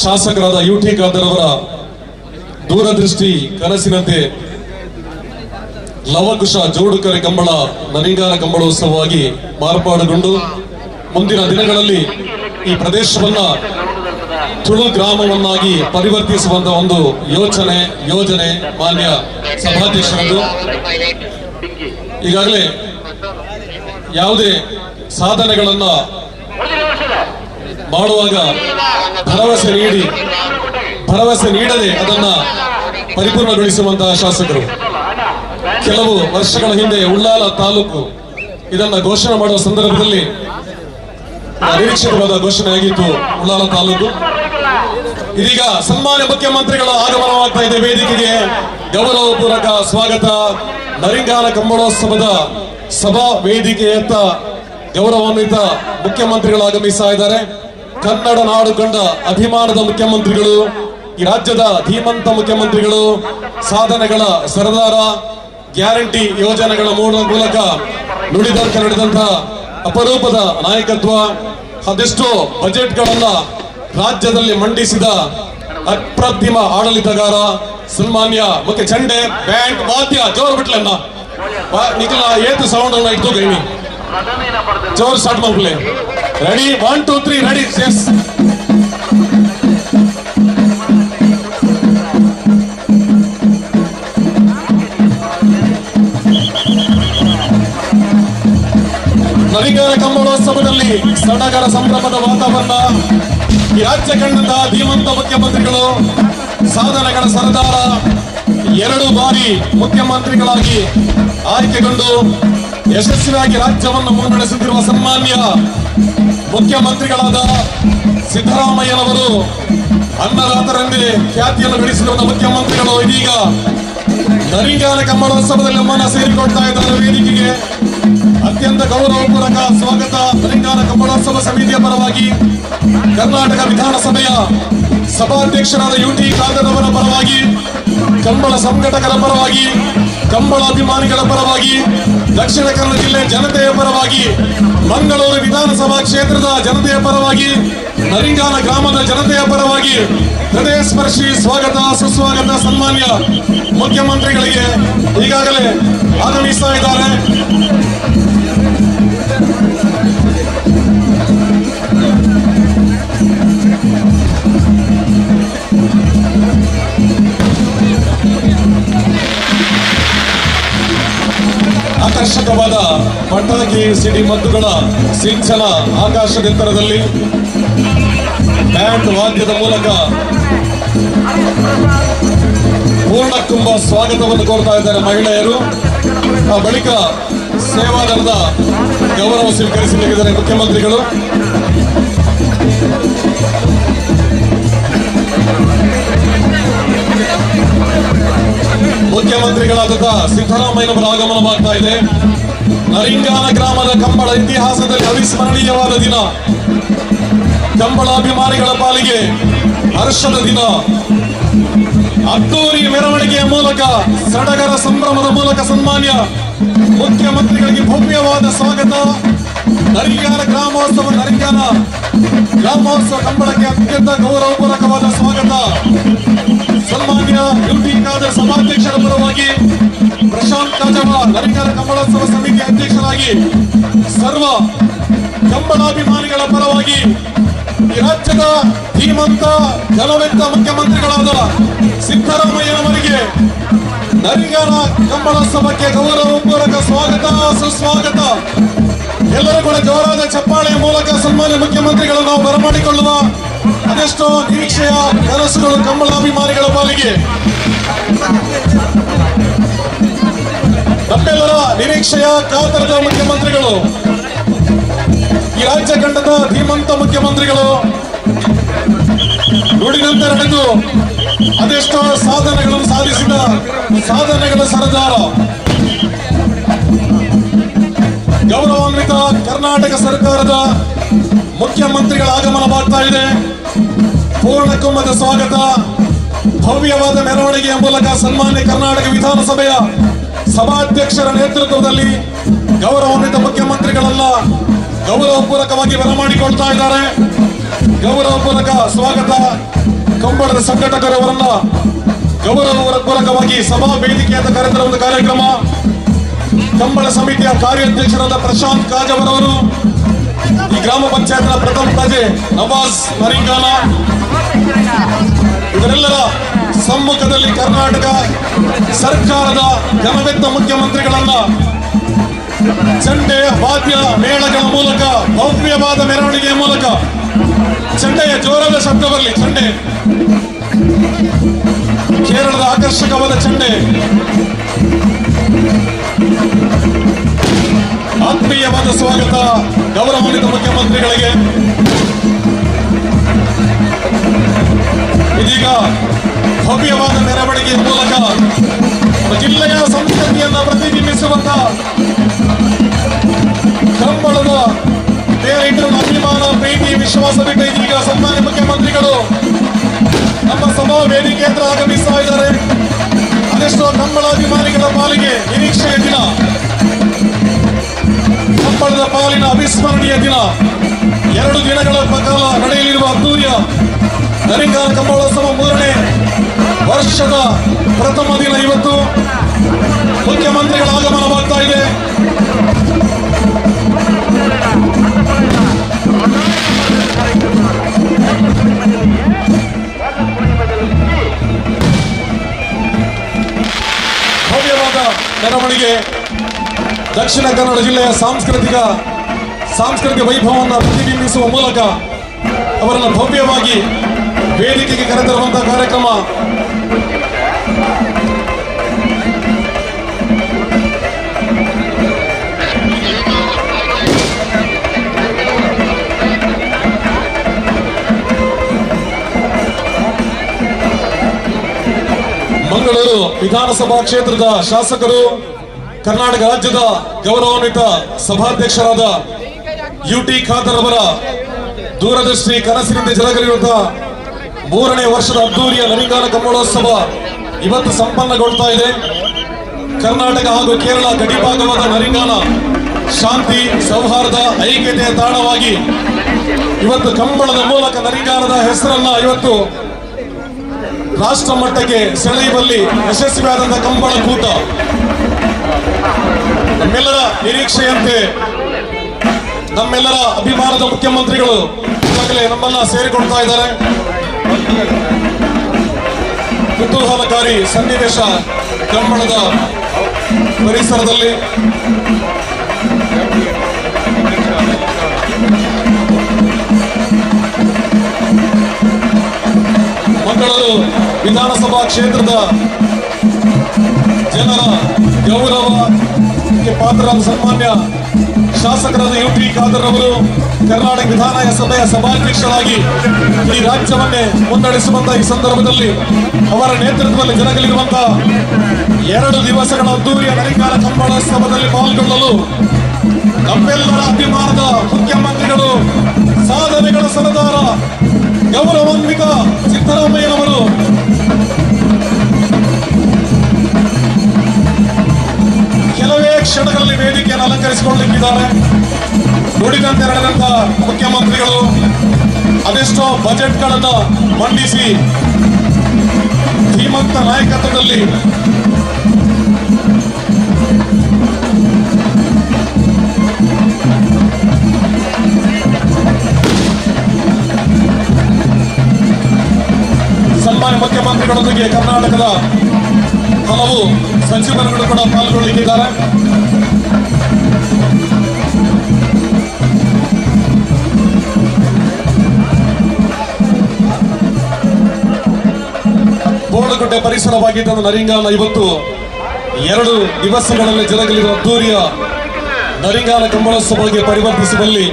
ಶಾಸಕರಾದ ಯು ಟಿ ಖಾದರ್ ಅವರ ದೂರದೃಷ್ಟಿ ಕನಸಿನಂತೆ ಲವಕುಶ ಜೋಡುಕರೆ ಕಂಬಳ ನರಿಂಗಾರ ಕಂಬಳೋತ್ಸವವಾಗಿ ಮಾರ್ಪಾಡುಗೊಂಡು ಮುಂದಿನ ದಿನಗಳಲ್ಲಿ ಈ ಪ್ರದೇಶವನ್ನ ತುಳು ಗ್ರಾಮವನ್ನಾಗಿ ಪರಿವರ್ತಿಸುವಂತ ಒಂದು ಯೋಜನೆ ಮಾನ್ಯ ಸಭಾಧ್ಯಕ್ಷರದ್ದು. ಈಗಾಗಲೇ ಯಾವುದೇ ಸಾಧನೆಗಳನ್ನ ಮಾಡುವಾಗ ಭರವಸೆ ನೀಡದೆ ಅದನ್ನ ಪರಿಪೂರ್ಣಗೊಳಿಸುವಂತಹ ಶಾಸಕರು. ಕೆಲವು ವರ್ಷಗಳ ಹಿಂದೆ ಉಳ್ಳಾಲ ತಾಲೂಕು ಇದನ್ನ ಘೋಷಣೆ ಮಾಡುವ ಸಂದರ್ಭದಲ್ಲಿ ನಿರೀಕ್ಷಿತವಾದ ಘೋಷಣೆಯಾಗಿತ್ತು ಉಳ್ಳಾಲ ತಾಲೂಕು. ಇದೀಗ ಸನ್ಮಾನ್ಯ ಮುಖ್ಯಮಂತ್ರಿಗಳ ಆಗಮನವಾಗ್ತಾ ಇದೆ ವೇದಿಕೆಗೆ. ಗೌರವಪೂರ್ವಕ ಸ್ವಾಗತ. ನರಿಂಗಾನ ಕಂಬಳೋತ್ಸವದ ಸಭಾ ವೇದಿಕೆಯತ್ತ ಗೌರವಾನ್ವಿತ ಮುಖ್ಯಮಂತ್ರಿಗಳು ಆಗಮಿಸ್ತಾ ಇದ್ದಾರೆ. ಕನ್ನಡ ನಾಡು ಕಂಡ ಅಭಿಮಾನದ ಮುಖ್ಯಮಂತ್ರಿಗಳು, ಈ ರಾಜ್ಯದ ಧೀಮಂತ ಮುಖ್ಯಮಂತ್ರಿಗಳು, ಸಾಧನೆಗಳ ಸರದಾರ, ಗ್ಯಾರಂಟಿ ಯೋಜನೆಗಳ ಮೂಲಕ ನುಡಿದಂತೆ ನಡೆದಂತಹ ಅಪರೂಪದ ನಾಯಕತ್ವ, ಅದೆಷ್ಟೋ ಬಜೆಟ್ಗಳನ್ನ ರಾಜ್ಯದಲ್ಲಿ ಮಂಡಿಸಿದ ಅಪ್ರತಿಮ ಆಡಳಿತಗಾರ ಸನ್ಮಾನ್ಯ ಮುಖ್ಯ ಚಂಡೆ ಬ್ಯಾಂಡ್ ವಾದ್ಯ ಜೋರು ಬಿಟ್ಲನ್ನ ನಿಖಲ ಏತು ಸೌಂಡ್ ಅನ್ನ ಇಟ್ಟು ಗೈನಿ ಜೋರು ಸ್ಟಾರ್ಟ್ ಮಾಡ್ಲಿ. Ready, 1 2 3 ready. S. ನರಿಗಾರ ಕಂಬಳೋತ್ಸವದಲ್ಲಿ ಸಡಗರ ಸಂಭ್ರಮದ ವಾತಾವರಣ. ಈ ರಾಜ್ಯ ಕಂಡಂತಹ ಧೀಮಂತ ಮುಖ್ಯಮಂತ್ರಿಗಳು, ಸಾಧನೆಗಳ ಸರದಾರ, 2 ಬಾರಿ ಮುಖ್ಯಮಂತ್ರಿಗಳಾಗಿ ಆಯ್ಕೆಗೊಂಡು ಯಶಸ್ವಿಯಾಗಿ ರಾಜ್ಯವನ್ನು ಮುನ್ನಡೆಸುತ್ತಿರುವ ಸನ್ಮಾನ್ಯ ಮುಖ್ಯಮಂತ್ರಿಗಳಾದ ಸಿದ್ದರಾಮಯ್ಯನವರು ಅನ್ನದಾತರೆಂದೇ ಖ್ಯಾತಿಯನ್ನು ಗಳಿಸಿರುವ ಮುಖ್ಯಮಂತ್ರಿಗಳು ಇದೀಗ ನರಿಂಗಾನ ಕಂಬಳೋತ್ಸವದಲ್ಲಿ ನಮ್ಮನ್ನ ಸೇರಿಕೊಳ್ತಾ ಇದ್ದಾರೆ ವೇದಿಕೆಗೆ. ಅತ್ಯಂತ ಗೌರವಪೂರ್ವಕ ಸ್ವಾಗತ ತೆಲಂಗಾಣ ಕಂಬಳೋತ್ಸವ ಸಮಿತಿಯ ಪರವಾಗಿ, ಕರ್ನಾಟಕ ವಿಧಾನಸಭೆಯ ಸಭಾಧ್ಯಕ್ಷರಾದ ಯು.ಟಿ. ಖಾದರ್ ಅವರ ಪರವಾಗಿ, ಕಂಬಳ ಸಂಘಟಕರ ಪರವಾಗಿ, ಕಂಬಳ ಅಭಿಮಾನಿಗಳ ಪರವಾಗಿ, ದಕ್ಷಿಣ ಕನ್ನಡ ಜಿಲ್ಲೆ ಜನತೆಯ ಪರವಾಗಿ, ಮಂಗಳೂರು ವಿಧಾನಸಭಾ ಕ್ಷೇತ್ರದ ಜನತೆಯ ಪರವಾಗಿ, ನರಿಂಗಾನ ಗ್ರಾಮದ ಜನತೆಯ ಪರವಾಗಿ ಹೃದಯ ಸ್ಪರ್ಶಿ ಸ್ವಾಗತ ಸುಸ್ವಾಗತ ಸನ್ಮಾನ್ಯ ಮುಖ್ಯಮಂತ್ರಿಗಳಿಗೆ ಈಗಾಗಲೇ ಆಗಮಿಸ್ತಾ ಇದ್ದಾರೆ. ಆಕರ್ಷಕವಾದ ಪಟಾಕಿ ಸಿಡಿ ಮದ್ದುಗಳ ಸಿಂಚನ ಆಕಾಶದೆತ್ತರದಲ್ಲಿ ಬ್ಯಾಂಡ್ ವಾದ್ಯದ ಮೂಲಕ ಪೂರ್ಣಕುಂಭ ಸ್ವಾಗತವನ್ನು ಕೋರ್ತಾ ಇದ್ದಾರೆ ಮಹಿಳೆಯರು. ಆ ಬಳಿಕ ಸೇವಾದಳದ ಗೌರವ ಸ್ವೀಕರಿಸಲಿದ್ದಾರೆ ಮುಖ್ಯಮಂತ್ರಿಗಳು. ಮುಖ್ಯಮಂತ್ರಿಗಳಾದ ಸಿದ್ದರಾಮಯ್ಯನವರ ಆಗಮನವಾಗ್ತಾ ಇದೆ. ನರಿಂಗಾನ ಗ್ರಾಮದ ಕಂಬಳ ಇತಿಹಾಸದಲ್ಲಿ ಅವಿಸ್ಮರಣೀಯವಾದ ದಿನ, ಕಂಬಳಾಭಿಮಾನಿಗಳ ಪಾಲಿಗೆ ಹರ್ಷದ ದಿನ. ಅದ್ದೂರಿ ಮೆರವಣಿಗೆಯ ಮೂಲಕ, ಸಡಗರ ಸಂಭ್ರಮದ ಮೂಲಕ ಸನ್ಮಾನ್ಯ ಮುಖ್ಯಮಂತ್ರಿಗಳಿಗೆ ಭವ್ಯವಾದ ಸ್ವಾಗತ. ನರಿಂಗಾನ ಗ್ರಾಮೋತ್ಸವ, ನರಿಂಗಾನ ಗ್ರಾಮೋತ್ಸವ ಕಂಬಳಕ್ಕೆ ಅತ್ಯಂತ ಗೌರವಪೂರ್ವಕವಾದ ಸ್ವಾಗತ. ಸನ್ಮಾನ್ಯ ಯು.ಟಿ. ಖಾದರ್ ಸಭಾಧ್ಯಕ್ಷರ ಪರವಾಗಿ, ಪ್ರಶಾಂತ್ ಕಾಜವ ನರಿಂಗಾನ ಕಂಬಳೋತ್ಸವ ಸಮಿತಿ ಅಧ್ಯಕ್ಷರಾಗಿ, ಸರ್ವ ಕಂಬಳಾಭಿಮಾನಿಗಳ ಪರವಾಗಿ ಈ ರಾಜ್ಯದ ಧೀಮಂತ ಘನವೆತ್ತ ಮುಖ್ಯಮಂತ್ರಿಗಳಾದ ಸಿದ್ದರಾಮಯ್ಯನವರಿಗೆ ನರಿಂಗಾನ ಕಂಬಳೋತ್ಸವಕ್ಕೆ ಗೌರವಪೂರ್ವಕ ಸ್ವಾಗತ ಸುಸ್ವಾಗತ. ಎಲ್ಲರೂ ಕೂಡ ಜೋರಾದ ಚಪ್ಪಾಳೆಯ ಮೂಲಕ ಸನ್ಮಾನ್ಯ ಮುಖ್ಯಮಂತ್ರಿಗಳನ್ನು ನಾವು ಬರಮಾಡಿಕೊಳ್ಳುವ ಅದೆಷ್ಟೋ ನಿರೀಕ್ಷೆಯ ಕನಸುಗಳು ಕಂಬಳಾಭಿಮಾನಿಗಳ ಪಾಲಿಗೆ. ನಮ್ಮೆಲ್ಲರ ನಿರೀಕ್ಷೆಯ ಕಾತರದ ಮುಖ್ಯಮಂತ್ರಿಗಳು, ಈ ರಾಜ್ಯ ಕಂಡದ ಧೀಮಂತ ಮುಖ್ಯಮಂತ್ರಿಗಳು ನುಡಿನಂತೆ ನಡೆದು ಅದೆಷ್ಟೋ ಸಾಧನೆಗಳನ್ನು ಸಾಧಿಸಿದ ಸಾಧನೆಗಳ ಸರದಾರ, ಗೌರವಾನ್ವಿತ ಕರ್ನಾಟಕ ಸರ್ಕಾರದ ಮುಖ್ಯಮಂತ್ರಿಗಳ ಆಗಮನವಾಗ್ತಾ ಇದೆ. ಪೂರ್ಣಕುಂಭದ ಸ್ವಾಗತ. ಭವ್ಯವಾದ ಮೆರವಣಿಗೆಯ ಮೂಲಕ ಸನ್ಮಾನ್ಯ ಕರ್ನಾಟಕ ವಿಧಾನಸಭೆಯ ಸಭಾಧ್ಯಕ್ಷರ ನೇತೃತ್ವದಲ್ಲಿ ಗೌರವಾನ್ವಿತ ಮುಖ್ಯಮಂತ್ರಿಗಳೆಲ್ಲ ಗೌರವಪೂರ್ವಕವಾಗಿ ಬರಮಾಡಿಕೊಳ್ತಾ ಇದ್ದಾರೆ. ಗೌರವಪೂರ್ವಕ ಸ್ವಾಗತ. ಕಂಬಳದ ಸಂಘಟಕರವರನ್ನ ಗೌರವಪೂರ್ವಕವಾಗಿ ಸಭಾ ವೇದಿಕೆಯಿಂದ ಕರೆತರುವ ಕಾರ್ಯಕ್ರಮ. ಕಂಬಳ ಸಮಿತಿಯ ಕಾರ್ಯಾಧ್ಯಕ್ಷರಾದ ಪ್ರಶಾಂತ್ ಕಾಜವರವರು, ಈ ಗ್ರಾಮ ಪಂಚಾಯತ್ನ ಪ್ರಥಮ ಪ್ರಜೆ ನವಾಜ್ ನರಿಂಗಾನ, ಇವರೆಲ್ಲರ ಸಮ್ಮುಖದಲ್ಲಿ ಕರ್ನಾಟಕ ಸರ್ಕಾರದ ಘನವೆತ್ತ ಮುಖ್ಯಮಂತ್ರಿಗಳನ್ನ ಚಂಡೆ ವಾದ್ಯ ಮೇಳಗಳ ಮೂಲಕ ಭವ್ಯವಾದ ಮೆರವಣಿಗೆಯ ಮೂಲಕ, ಚಂಡೆಯ ಜೋರಾದ ಶಬ್ದ ಬರಲಿ, ಚಂಡೆ, ಕೇರಳದ ಆಕರ್ಷಕವಾದ ಚಂಡೆ, ಆತ್ಮೀಯವಾದ ಸ್ವಾಗತ ಗೌರವಾನ್ವಿತ ಮುಖ್ಯಮಂತ್ರಿಗಳಿಗೆ. ಇದೀಗ ಭವ್ಯವಾದ ಮೆರವಣಿಗೆಯ ಮೂಲಕ ಜಿಲ್ಲೆಯ ಸಂಸ್ಕೃತಿಯನ್ನು ಪ್ರತಿಬಿಂಬಿಸುವಂತ ಕಂಬಳದ ಬೇರೆಂಟರ ಅಭಿಮಾನ, ಪ್ರೀತಿ, ವಿಶ್ವಾಸ ಬಿಟ್ಟು ಇದೀಗ ಸನ್ಮಾನ್ಯ ಮುಖ್ಯಮಂತ್ರಿಗಳು ನಮ್ಮ ಸಭಾ ವೇದಿಕೆ ಹತ್ರ ಆಗಮಿಸ್ತಾ ಇದ್ದಾರೆ. ಅದೆಷ್ಟೋ ಕಂಬಳಾಭಿಮಾನಿಗಳ ಪಾಲಿಗೆ ನಿರೀಕ್ಷೆಯ ದಿನ, ಕಂಬಳದ ಪಾಲಿನ ಅವಿಸ್ಮರಣೀಯ ದಿನ. 2 ದಿನಗಳ ಕಾಲ ನಡೆಯಲಿರುವ ಅದ್ದೂರಿಯ ನರಿಂಗಾನ ಕಂಬಳೋತ್ಸವ 3ನೇ ವರ್ಷದ ಪ್ರಥಮ ದಿನ ಇವತ್ತು ಮುಖ್ಯಮಂತ್ರಿಗಳ ಆಗಮನವಾಗ್ತಾ ಇದೆ. ಭವ್ಯವಾದ ಮೆರವಣಿಗೆ ದಕ್ಷಿಣ ಕನ್ನಡ ಜಿಲ್ಲೆಯ ಸಾಂಸ್ಕೃತಿಕ ವೈಭವವನ್ನು ಪ್ರತಿಬಿಂಬಿಸುವ ಮೂಲಕ ಅವರನ್ನು ಭವ್ಯವಾಗಿ ವೇದಿಕೆಗೆ ಕರೆತರುವಂತಹ ಕಾರ್ಯಕ್ರಮ. ಮಂಗಳೂರು ವಿಧಾನಸಭಾ ಕ್ಷೇತ್ರದ ಶಾಸಕರು, ಕರ್ನಾಟಕ ರಾಜ್ಯದ ಗೌರವಾನ್ವಿತ ಸಭಾಧ್ಯಕ್ಷರಾದ ಯು ಟಿ ಖಾದರ್ ಅವರ ದೂರದೃಷ್ಟಿ ಕನಸಿನಂತೆ ಜಲಗಲಿರುವಂತಹ 3ನೇ ವರ್ಷದ ಅದ್ದೂರಿಯ ನರಿಂಗಾನ ಕಂಬಳೋತ್ಸವ ಇವತ್ತು ಸಂಪನ್ನಗೊಳ್ತಾ ಇದೆ. ಕರ್ನಾಟಕ ಹಾಗೂ ಕೇರಳ ಗಡಿಭಾಗವಾದ ನರಿಂಗಾನ ಶಾಂತಿ, ಸೌಹಾರ್ದ, ಐಕ್ಯತೆಯ ತಾಣವಾಗಿ ಇವತ್ತು ಕಂಬಳದ ಮೂಲಕ ನರಿಂಗಾನದ ಹೆಸರನ್ನ ಇವತ್ತು ರಾಷ್ಟ್ರ ಮಟ್ಟಕ್ಕೆ ಸೆಳೆಯುವಲ್ಲಿ ಯಶಸ್ವಿಯಾದಂತಹ ಕಂಬಳ ಕೂಟ. ನಮ್ಮೆಲ್ಲರ ನಿರೀಕ್ಷೆಯಂತೆ ನಮ್ಮೆಲ್ಲರ ಅಭಿಮಾನದ ಮುಖ್ಯಮಂತ್ರಿಗಳು ಈಗಾಗಲೇ ನಮ್ಮನ್ನ ಸೇರಿಕೊಳ್ತಾ ಇದ್ದಾರೆ. ಕುತೂಹಲಕಾರಿ ಸನ್ನಿವೇಶ ಕಂಬಳದ ಪರಿಸರದಲ್ಲಿ. ಮಂಗಳೂರು ವಿಧಾನಸಭಾ ಕ್ಷೇತ್ರದ ಜನರ ಗೌರವಕ್ಕೆ ಪಾತ್ರರಾದ ಸನ್ಮಾನ್ಯ ಶಾಸಕರಾದ ಯು ಟಿ ಖಾದರ್ ಅವರು ಕರ್ನಾಟಕ ವಿಧಾನಸಭೆಯ ಸಭಾಧ್ಯಕ್ಷರಾಗಿ ಈ ರಾಜ್ಯವನ್ನೇ ಮುನ್ನಡೆಸುವಂತಹ ಈ ಸಂದರ್ಭದಲ್ಲಿ ಅವರ ನೇತೃತ್ವದಲ್ಲಿ ಜರುಗಲಿರುವಂತಹ 2 ದಿವಸಗಳ ಅದ್ದೂರಿಯ ನರಿಂಗಾನ ಕಂಬಳೋತ್ಸವದಲ್ಲಿ ಪಾಲ್ಗೊಳ್ಳಲು ನಮ್ಮೆಲ್ಲರ ಅಭಿಮಾನದ ಮುಖ್ಯಮಂತ್ರಿಗಳು, ಸಾಧನೆಗಳ ಸರದಾರ ಗೌರವಾನ್ವಿತ ಸಿದ್ದರಾಮಯ್ಯನವರು ಕೆಲವೇ ಕ್ಷಣಗಳಲ್ಲಿ ವೇದಿಕೆಯನ್ನು ಅಲಂಕರಿಸಿಕೊಳ್ಳಲಿಕ್ಕಿದ್ದಾರೆ. ನುಡಿದಂತೆ ನಡೆದಂತಹ ಮುಖ್ಯಮಂತ್ರಿಗಳು ಅದೆಷ್ಟೋ ಬಜೆಟ್ಗಳನ್ನು ಮಂಡಿಸಿ ಧೀಮಂತ ನಾಯಕತ್ವದಲ್ಲಿ ಸನ್ಮಾನ್ಯ ಮುಖ್ಯಮಂತ್ರಿಗಳೊಂದಿಗೆ ಕರ್ನಾಟಕದ ಹಲವು ಸಚಿವರುಗಳು ಕೂಡ ಪಾಲ್ಗೊಳ್ಳಲಿದ್ದಾರೆ. ಬೋಳಗುಡ್ಡೆ ಪರಿಸರವಾಗಿದ್ದ ನರಿಂಗಾನ ಇವತ್ತು 2 ದಿವಸಗಳಲ್ಲಿ ಜರುಗಲಿರುವ ಅದ್ದೂರಿಯ ನರಿಂಗಾನ ಕಂಬಳೋತ್ಸವಕ್ಕೆ ಪರಿವರ್ತಿಸುವಲ್ಲಿ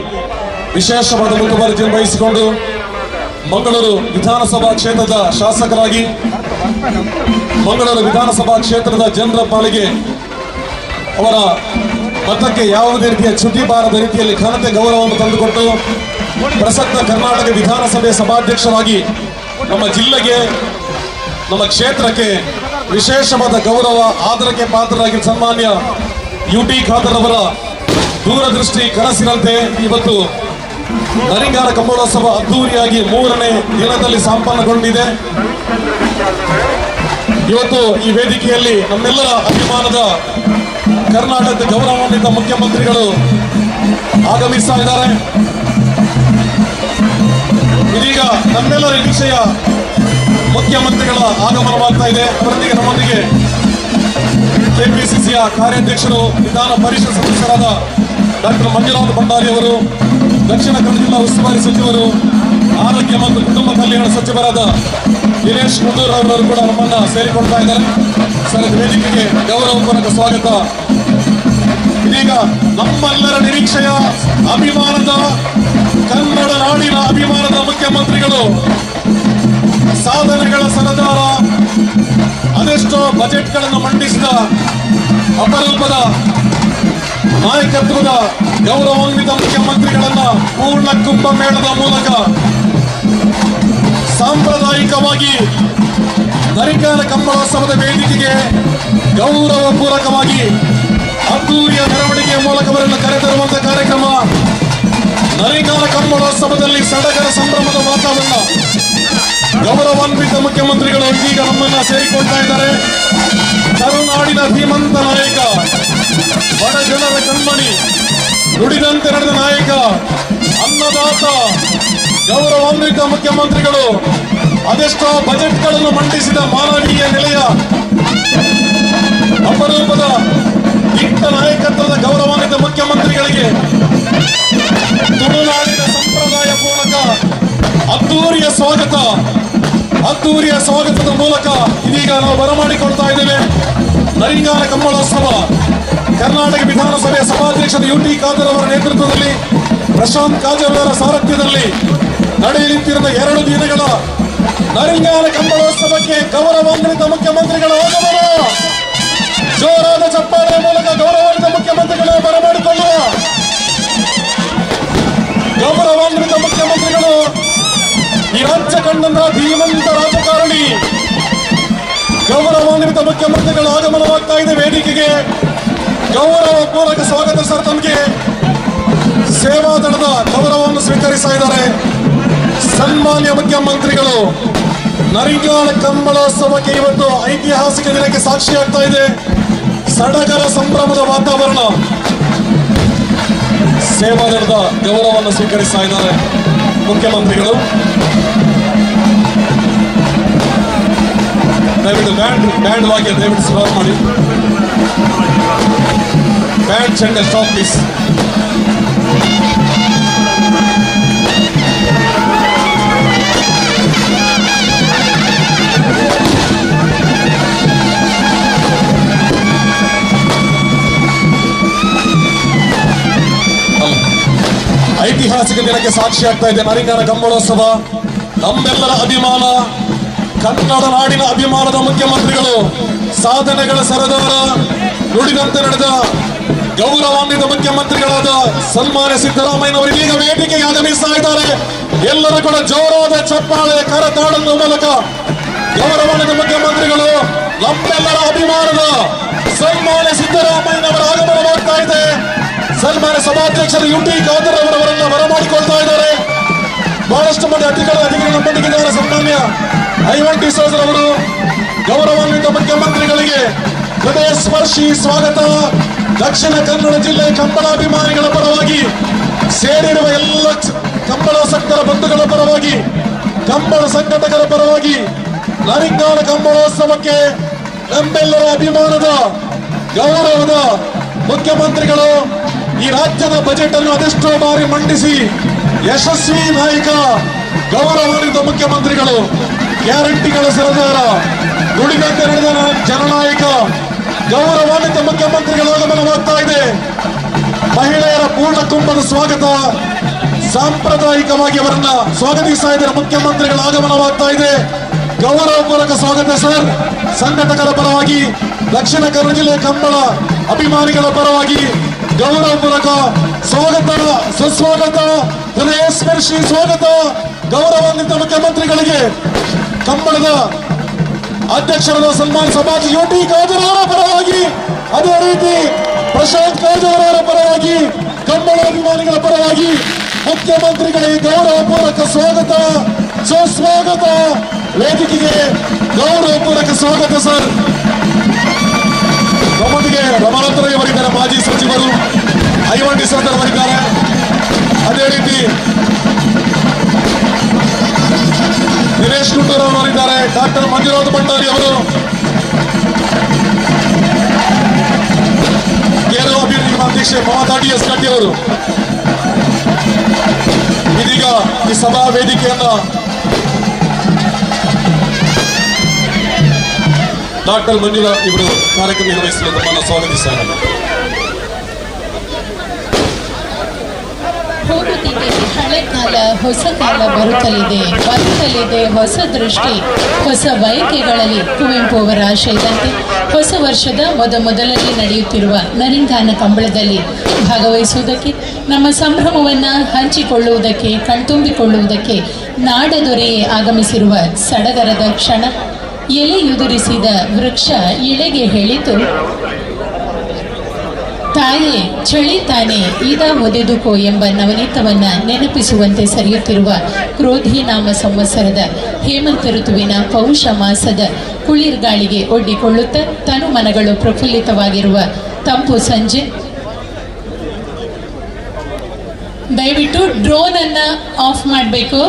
ವಿಶೇಷವಾದ ಮುತುವರ್ಜಿಯನ್ನು ವಹಿಸಿಕೊಂಡು ಮಂಗಳೂರು ವಿಧಾನಸಭಾ ಕ್ಷೇತ್ರದ ಶಾಸಕರಾಗಿ ಮಂಗಳೂರು ವಿಧಾನಸಭಾ ಕ್ಷೇತ್ರದ ಜನರ ಪಾಲಿಗೆ ಅವರ ಮತಕ್ಕೆ ಯಾವುದೇ ರೀತಿಯ ಚ್ಯುತಿ ಬಾರದ ರೀತಿಯಲ್ಲಿ ಘನತೆ ಗೌರವವನ್ನು ತಂದುಕೊಟ್ಟು ಪ್ರಸಕ್ತ ಕರ್ನಾಟಕ ವಿಧಾನಸಭೆ ಸಭಾಧ್ಯಕ್ಷರಾಗಿ ನಮ್ಮ ಜಿಲ್ಲೆಗೆ, ನಮ್ಮ ಕ್ಷೇತ್ರಕ್ಕೆ ವಿಶೇಷವಾದ ಗೌರವ ಆದರಕ್ಕೆ ಪಾತ್ರರಾಗಿ ಸನ್ಮಾನ್ಯ ಯು ಟಿ ಖಾದರ್ ಅವರ ದೂರದೃಷ್ಟಿ ಕನಸಿನಂತೆ ಇವತ್ತು ನರಿಂಗಾನ ಕಂಬಳೋತ್ಸವ ಅದ್ದೂರಿಯಾಗಿ 3ನೇ ದಿನದಲ್ಲಿ ಸಂಪನ್ನಗೊಂಡಿದೆ. ಇವತ್ತು ಈ ವೇದಿಕೆಯಲ್ಲಿ ನಮ್ಮೆಲ್ಲರ ಅಭಿಮಾನದ ಕರ್ನಾಟಕದ ಗೌರವಾನ್ವಿತ ಮುಖ್ಯಮಂತ್ರಿಗಳು ಆಗಮಿಸ್ತಾ ಇದ್ದಾರೆ. ಇದೀಗ ನಮ್ಮೆಲ್ಲರ ನಿರೀಕ್ಷೆಯ ಮುಖ್ಯಮಂತ್ರಿಗಳ ಆಗಮನವಾಗ್ತಾ ಇದೆ. ಅವರೊಂದಿಗೆ ನಮ್ಮೊಂದಿಗೆ ಕೆಪಿಸಿಸಿಯ ಕಾರ್ಯಾಧ್ಯಕ್ಷರು, ವಿಧಾನ ಪರಿಷತ್ ಸದಸ್ಯರಾದ ಡಾಕ್ಟರ್ ಮಂಜುನಾಥ್ ಭಂಡಾರಿ ಅವರು, ದಕ್ಷಿಣ ಕನ್ನಡ ಜಿಲ್ಲಾ ಉಸ್ತುವಾರಿ ಸಚಿವರು, ಆರೋಗ್ಯ ಮತ್ತು ಕುಟುಂಬ ಕಲ್ಯಾಣ ಸಚಿವರಾದ ದಿನೇಶ್ ಗುಂಡೂರಾವ್ ಅವರು ಕೂಡ ನಮ್ಮನ್ನ ಸೇರಿಕೊಳ್ತಾ ಇದ್ದಾರೆ. ಸರ್, ವೇದಿಕೆಗೆ ಗೌರವಪೂರ್ವಕ ಸ್ವಾಗತ. ಇದೀಗ ನಮ್ಮೆಲ್ಲರ ನಿರೀಕ್ಷೆಯ ಅಭಿಮಾನದ ಕನ್ನಡ ನಾಡಿನ ಅಭಿಮಾನದ ಮುಖ್ಯಮಂತ್ರಿಗಳು, ಸಾಧನೆಗಳ ಸರದಾರ, ಅದೆಷ್ಟೋ ಬಜೆಟ್ಗಳನ್ನು ಮಂಡಿಸಿದ ಅಪರೂಪದ ನಾಯಕತ್ವದ ಗೌರವಾನ್ವಿತ ಮುಖ್ಯಮಂತ್ರಿಗಳನ್ನ ಪೂರ್ಣ ಕುಂಭಮೇಳದ ಮೂಲಕ ಸಾಂಪ್ರದಾಯಿಕವಾಗಿ ನರಿಂಗಾನ ಕಂಬಳೋತ್ಸವದ ವೇದಿಕೆಗೆ ಗೌರವಪೂರ್ವಕವಾಗಿ ಅದ್ದೂರಿಯ ಮೆರವಣಿಗೆಯ ಮೂಲಕ ಅವರನ್ನು ಕರೆತರುವಂತಹ ಕಾರ್ಯಕ್ರಮ. ನರಿಂಗಾನ ಕಂಬಳೋತ್ಸವದಲ್ಲಿ ಸಡಗರ ಸಂಭ್ರಮದ ವಾತಾವರಣ. ಗೌರವಾನ್ವಿತ ಮುಖ್ಯಮಂತ್ರಿಗಳು ಇದೀಗ ನಮ್ಮನ್ನ ಸೇರಿಕೊಳ್ತಾ ಇದ್ದಾರೆ. ಕರುನಾಡಿನ ಧೀಮಂತ ನಾಯಕ, ಬಡ ಜನರ ಕಣ್ಮಣಿ, ನುಡಿದಂತೆ ನಡೆದ ನಾಯಕ, ಅನ್ನದಾತ, ಗೌರವಾನ್ವಿತ ಮುಖ್ಯಮಂತ್ರಿಗಳು ಅದೆಷ್ಟೋ ಬಜೆಟ್ಗಳನ್ನು ಮಂಡಿಸಿದ ಮಾನವೀಯ ನೆಲೆಯ ಅಪರೂಪದ ದಿಟ್ಟ ನಾಯಕತ್ವದ ಗೌರವಾನ್ವಿತ ಮುಖ್ಯಮಂತ್ರಿಗಳಿಗೆ ತುಳುನಾಡಿನ ಸಂಪ್ರದಾಯ ಮೂಲಕ ಅದ್ದೂರಿಯ ಸ್ವಾಗತ. ಅದ್ದೂರಿಯ ಸ್ವಾಗತದ ಮೂಲಕ ಇದೀಗ ನಾವು ಬರಮಾಡಿಕೊಳ್ತಾ ಇದ್ದೇವೆ ನರಿಂಗಾನ ಕಂಬಳೋತ್ಸವ. ಕರ್ನಾಟಕ ವಿಧಾನಸಭೆಯ ಸಭಾಧ್ಯಕ್ಷರ ಯು ಟಿ ಖಾದರ್ ಅವರ ನೇತೃತ್ವದಲ್ಲಿ, ಪ್ರಶಾಂತ್ ಕಾಜಲ್ ಅವರ ಸಾರಥ್ಯದಲ್ಲಿ ನಡೆಯಲಿತ್ತಿರುವ 2 ದಿನಗಳ ನರಿಂಗಾನ ಕಂಬಳೋತ್ಸವಕ್ಕೆ ಗೌರವಾನ್ವಿತ ಮುಖ್ಯಮಂತ್ರಿಗಳ ಆಗಮನ. ಜೋರಾದ ಚಪ್ಪಾಳೆಯ ಮೂಲಕ ಗೌರವಾನ್ವಿತ ಮುಖ್ಯಮಂತ್ರಿಗಳು ಬರಮಾಡಿಕೊಳ್ಳುವ ಗೌರವಾನ್ವಿತ ಮುಖ್ಯಮಂತ್ರಿಗಳು, ಈ ರಾಜ್ಯ ಕಂಡಂತಹ ಧೀಮಂತ ರಾಜಕಾರಣಿ ಗೌರವಾನ್ವಿತ ಮುಖ್ಯಮಂತ್ರಿಗಳ ಆಗಮನವಾಗ್ತಾ ಇದೆ ವೇದಿಕೆಗೆ. ಗೌರವ ಪೂರಕ ಸ್ವಾಗತ ಸರ್. ತಮಗೆ ಸೇವಾದಳದ ಗೌರವವನ್ನು ಸ್ವೀಕರಿಸ್ತಾ ಇದ್ದಾರೆ ಸನ್ಮಾನ್ಯ ಮುಖ್ಯಮಂತ್ರಿಗಳು. ನರಿಂಗಾಲ ಕಂಬಳೋತ್ಸವಕ್ಕೆ ಇವತ್ತು ಐತಿಹಾಸಿಕ ದಿನಕ್ಕೆ ಸಾಕ್ಷಿಯಾಗ್ತಾ ಇದೆ. ಸಡಗರ ಸಂಭ್ರಮದ ವಾತಾವರಣ. ಸೇವಾದಳದ ಗೌರವವನ್ನು ಸ್ವೀಕರಿಸ್ತಾ ಇದ್ದಾರೆ ಮುಖ್ಯಮಂತ್ರಿಗಳು. ದಯವಿಟ್ಟು ಬ್ಯಾಂಡ್ ವಾಕ್ಯ ದಯವಿಟ್ಟು ಸ್ಟಾಪ್ ಮಾಡಿ. ಬ್ಯಾಂಡ್ ಚೆಂಡೆ ಸ್ಟಾಪ್ ಪ್ಲೀಸ್. ಐತಿಹಾಸಿಕ ದಿನಕ್ಕೆ ಸಾಕ್ಷಿಯಾಗ್ತಾ ಇದೆ ನರಿಂಗಾನ ಕಂಬಳೋತ್ಸವ. ನಮ್ಮೆಲ್ಲರ ಅಭಿಮಾನ, ಕನ್ನಡ ನಾಡಿನ ಅಭಿಮಾನದ ಮುಖ್ಯಮಂತ್ರಿಗಳು, ಸಾಧನೆಗಳ ಸರದಾರ, ನುಡಿದಂತೆ ನಡೆದ ಗೌರವಾನ್ವಿತ ಮುಖ್ಯಮಂತ್ರಿಗಳಾದ ಸನ್ಮಾನ್ಯ ಸಿದ್ದರಾಮಯ್ಯನವರು ಇದೀಗ ವೇದಿಕೆಗೆ ಆಗಮಿಸ್ತಾ ಇದ್ದಾರೆ. ಎಲ್ಲರೂ ಕೂಡ ಜೋರಾದ ಚಪ್ಪಾಳೆ ಕರತಾಡದ ಮೂಲಕ ಗೌರವಾನ್ವಿತ ಮುಖ್ಯಮಂತ್ರಿಗಳು, ನಮ್ಮೆಲ್ಲರ ಅಭಿಮಾನದ ಸನ್ಮಾನ್ಯ ಸಿದ್ದರಾಮಯ್ಯನವರ ಆಗಮನವಾಗ್ತಾ ಇದೆ. ಸನ್ಮಾನ್ಯ ಸಭಾಧ್ಯಕ್ಷರು ಯು ಟಿ ಖಾದರ್ ಅವರವರನ್ನ ಬರಮಾಡಿಕೊಳ್ತಾ ಇದ್ದಾರೆ. ಬಹಳಷ್ಟು ಮಂದಿ ಅತಿಥಿಗಳು ನಮ್ಮೊಂದಿಗಿದ್ದಾರೆ. ಸನ್ಮಾನ್ಯ ಐವನ್ ಡಿಸೋಜ್ ಅವರು ಗೌರವಾನ್ವಿತ ಮುಖ್ಯಮಂತ್ರಿಗಳಿಗೆ ಹೃದಯ ಸ್ಪರ್ಶಿ ಸ್ವಾಗತ. ದಕ್ಷಿಣ ಕನ್ನಡ ಜಿಲ್ಲೆ ಕಂಬಳಾಭಿಮಾನಿಗಳ ಪರವಾಗಿ, ಸೇರಿರುವ ಎಲ್ಲ ಕಂಬಳಾಸಕ್ತರ ಬಂಧುಗಳ ಪರವಾಗಿ, ಕಂಬಳ ಸಂಘಟಕರ ಪರವಾಗಿ ನರಿಂಗಾಲ ಕಂಬಳೋತ್ಸವಕ್ಕೆ ನಮ್ಮೆಲ್ಲರ ಅಭಿಮಾನದ ಗೌರವದ ಮುಖ್ಯಮಂತ್ರಿಗಳು ಈ ರಾಜ್ಯದ ಬಜೆಟ್ ಅನ್ನು ಅದೆಷ್ಟೋ ಬಾರಿ ಮಂಡಿಸಿ ಯಶಸ್ವಿ ನಾಯಕ ಗೌರವಾನ್ವಿತ ಮುಖ್ಯಮಂತ್ರಿಗಳು, ಗ್ಯಾರಂಟಿಗಳ ಸರದಾರ, ನುಡಿದಂತೆ ನಡೆದ ಜನನಾಯಕ ಗೌರವಾನ್ವಿತ ಮುಖ್ಯಮಂತ್ರಿಗಳ ಆಗಮನವಾಗ್ತಾ ಇದೆ. ಮಹಿಳೆಯರ ಪೂರ್ಣ ಕುಂಭದ ಸ್ವಾಗತ. ಸಾಂಪ್ರದಾಯಿಕವಾಗಿ ಅವರನ್ನ ಸ್ವಾಗತಿಸ್ತಾ ಇದ್ದಾರೆ. ಮುಖ್ಯಮಂತ್ರಿಗಳ ಆಗಮನವಾಗ್ತಾ ಇದೆ. ಗೌರವಪೂರ್ವಕ ಸ್ವಾಗತ ಸರ್. ಸಂಘಟಕರ ಪರವಾಗಿ, ದಕ್ಷಿಣ ಕನ್ನಡ ಜಿಲ್ಲೆ ಕಂಬಳ ಅಭಿಮಾನಿಗಳ ಪರವಾಗಿ ಗೌರವಪೂರ್ವಕ ಸ್ವಾಗತ, ಸುಸ್ವಾಗತ, ಹೃದಯ ಸ್ಪರ್ಶಿ ಸ್ವಾಗತ ಗೌರವಾನ್ವಿತ ಮುಖ್ಯಮಂತ್ರಿಗಳಿಗೆ. ಕಂಬಳದ ಅಧ್ಯಕ್ಷರಾದ ಸನ್ಮಾನ್ ಸಮಾಜ ಯು ಟಿ ಖಾದರ್ ಅವರ ಪರವಾಗಿ, ಅದೇ ರೀತಿ ಪ್ರಶಾಂತ್ ಖಾದರ್ ಅವರ ಪರವಾಗಿ, ಕಂಬಳ ಅಭಿಮಾನಿಗಳ ಪರವಾಗಿ ಮುಖ್ಯಮಂತ್ರಿಗಳಿಗೆ ಗೌರವಪೂರ್ವಕ ಸ್ವಾಗತ, ಸುಸ್ವಾಗತ. ವೇದಿಕೆಗೆ ಗೌರವಪೂರ್ವಕ ಸ್ವಾಗತ ಸರ್. ನಮ್ಮೊಂದಿಗೆ ರಮಾನಾಥ ರೈ ಅವರಿದ್ದಾರೆ, ಮಾಜಿ ಸಚಿವರು ಐವನ್ ಡಿಸೋಜ್ ಅವರಿದ್ದಾರೆ. ಅದೇ ರೀತಿ ದಿನೇಶ್ ಗುಂಡೂರಾವ್ ಅವರಿದ್ದಾರೆ, ಡಾಕ್ಟರ್ ಮಂಜುನಾಥ್ ಭಂಡಾರಿ ಅವರು, ಕೇರಳ ಅಭಿವೃದ್ಧಿ ಅಧ್ಯಕ್ಷೆ ಮಮತಾ ಡಿ ಎಸ್ ಕಟ್ಟಿ ಅವರು. ಇದೀಗ ಈ ಸಭಾ ವೇದಿಕೆಯನ್ನ ಡಾಕ್ಟರ್ ಮಂಜುನಾಥ್ ಇವರು ಕಾರ್ಯಕ್ರಮ ನಿರ್ವಹಿಸಲು ತಮ್ಮನ್ನು ಸ್ವಾಗತಿಸ್ತಾರೆ. ಹೋಗುತ್ತಿದೆ ಹಳೆ ಕಾಲ, ಹೊಸ ಕಾಲ ಬರುತ್ತಲಿದೆ, ಬರುತ್ತಲಿದೆ ಹೊಸ ದೃಷ್ಟಿ, ಹೊಸ ಬಯಕೆಗಳಲ್ಲಿ. ಕುವೆಂಪು ಅವರ ಆಶಯದಂತೆ ಹೊಸ ವರ್ಷದ ಮೊದಮೊದಲಲ್ಲಿ ನಡೆಯುತ್ತಿರುವ ನರಿಂಗಾನ ಕಂಬಳದಲ್ಲಿ ಭಾಗವಹಿಸುವುದಕ್ಕೆ, ನಮ್ಮ ಸಂಭ್ರಮವನ್ನು ಹಂಚಿಕೊಳ್ಳುವುದಕ್ಕೆ, ಕಣ್ತುಂಬಿಕೊಳ್ಳುವುದಕ್ಕೆ ನಾಡದೊರೆಯೇ ಆಗಮಿಸಿರುವ ಸಡಗರದ ಕ್ಷಣ. ಎಲೆಯುದುರಿಸಿದ ವೃಕ್ಷ ಇಳೆಗೆ ಹೇಳಿತು, ತಾಯೇ ಚಳಿ ತಾನೇ ಇದ ಒದೆದುಕೋ ಎಂಬ ನವನೀತವನ್ನು ನೆನಪಿಸುವಂತೆ ಸರಿಯುತ್ತಿರುವ ಕ್ರೋಧಿನಾಮ ಸಂವತ್ಸರದ ಹೇಮಂತ ಋತುವಿನ ಪೌಷ ಮಾಸದ ಕುಳಿರ್ಗಾಳಿಗೆ ಒಡ್ಡಿಕೊಳ್ಳುತ್ತಾ ತನುಮನಗಳು ಪ್ರಫುಲ್ಲಿತವಾಗಿರುವ ತಂಪು ಸಂಜೆ. ದಯವಿಟ್ಟು ಡ್ರೋನ್ ಅನ್ನ ಆಫ್ ಮಾಡಬೇಕು.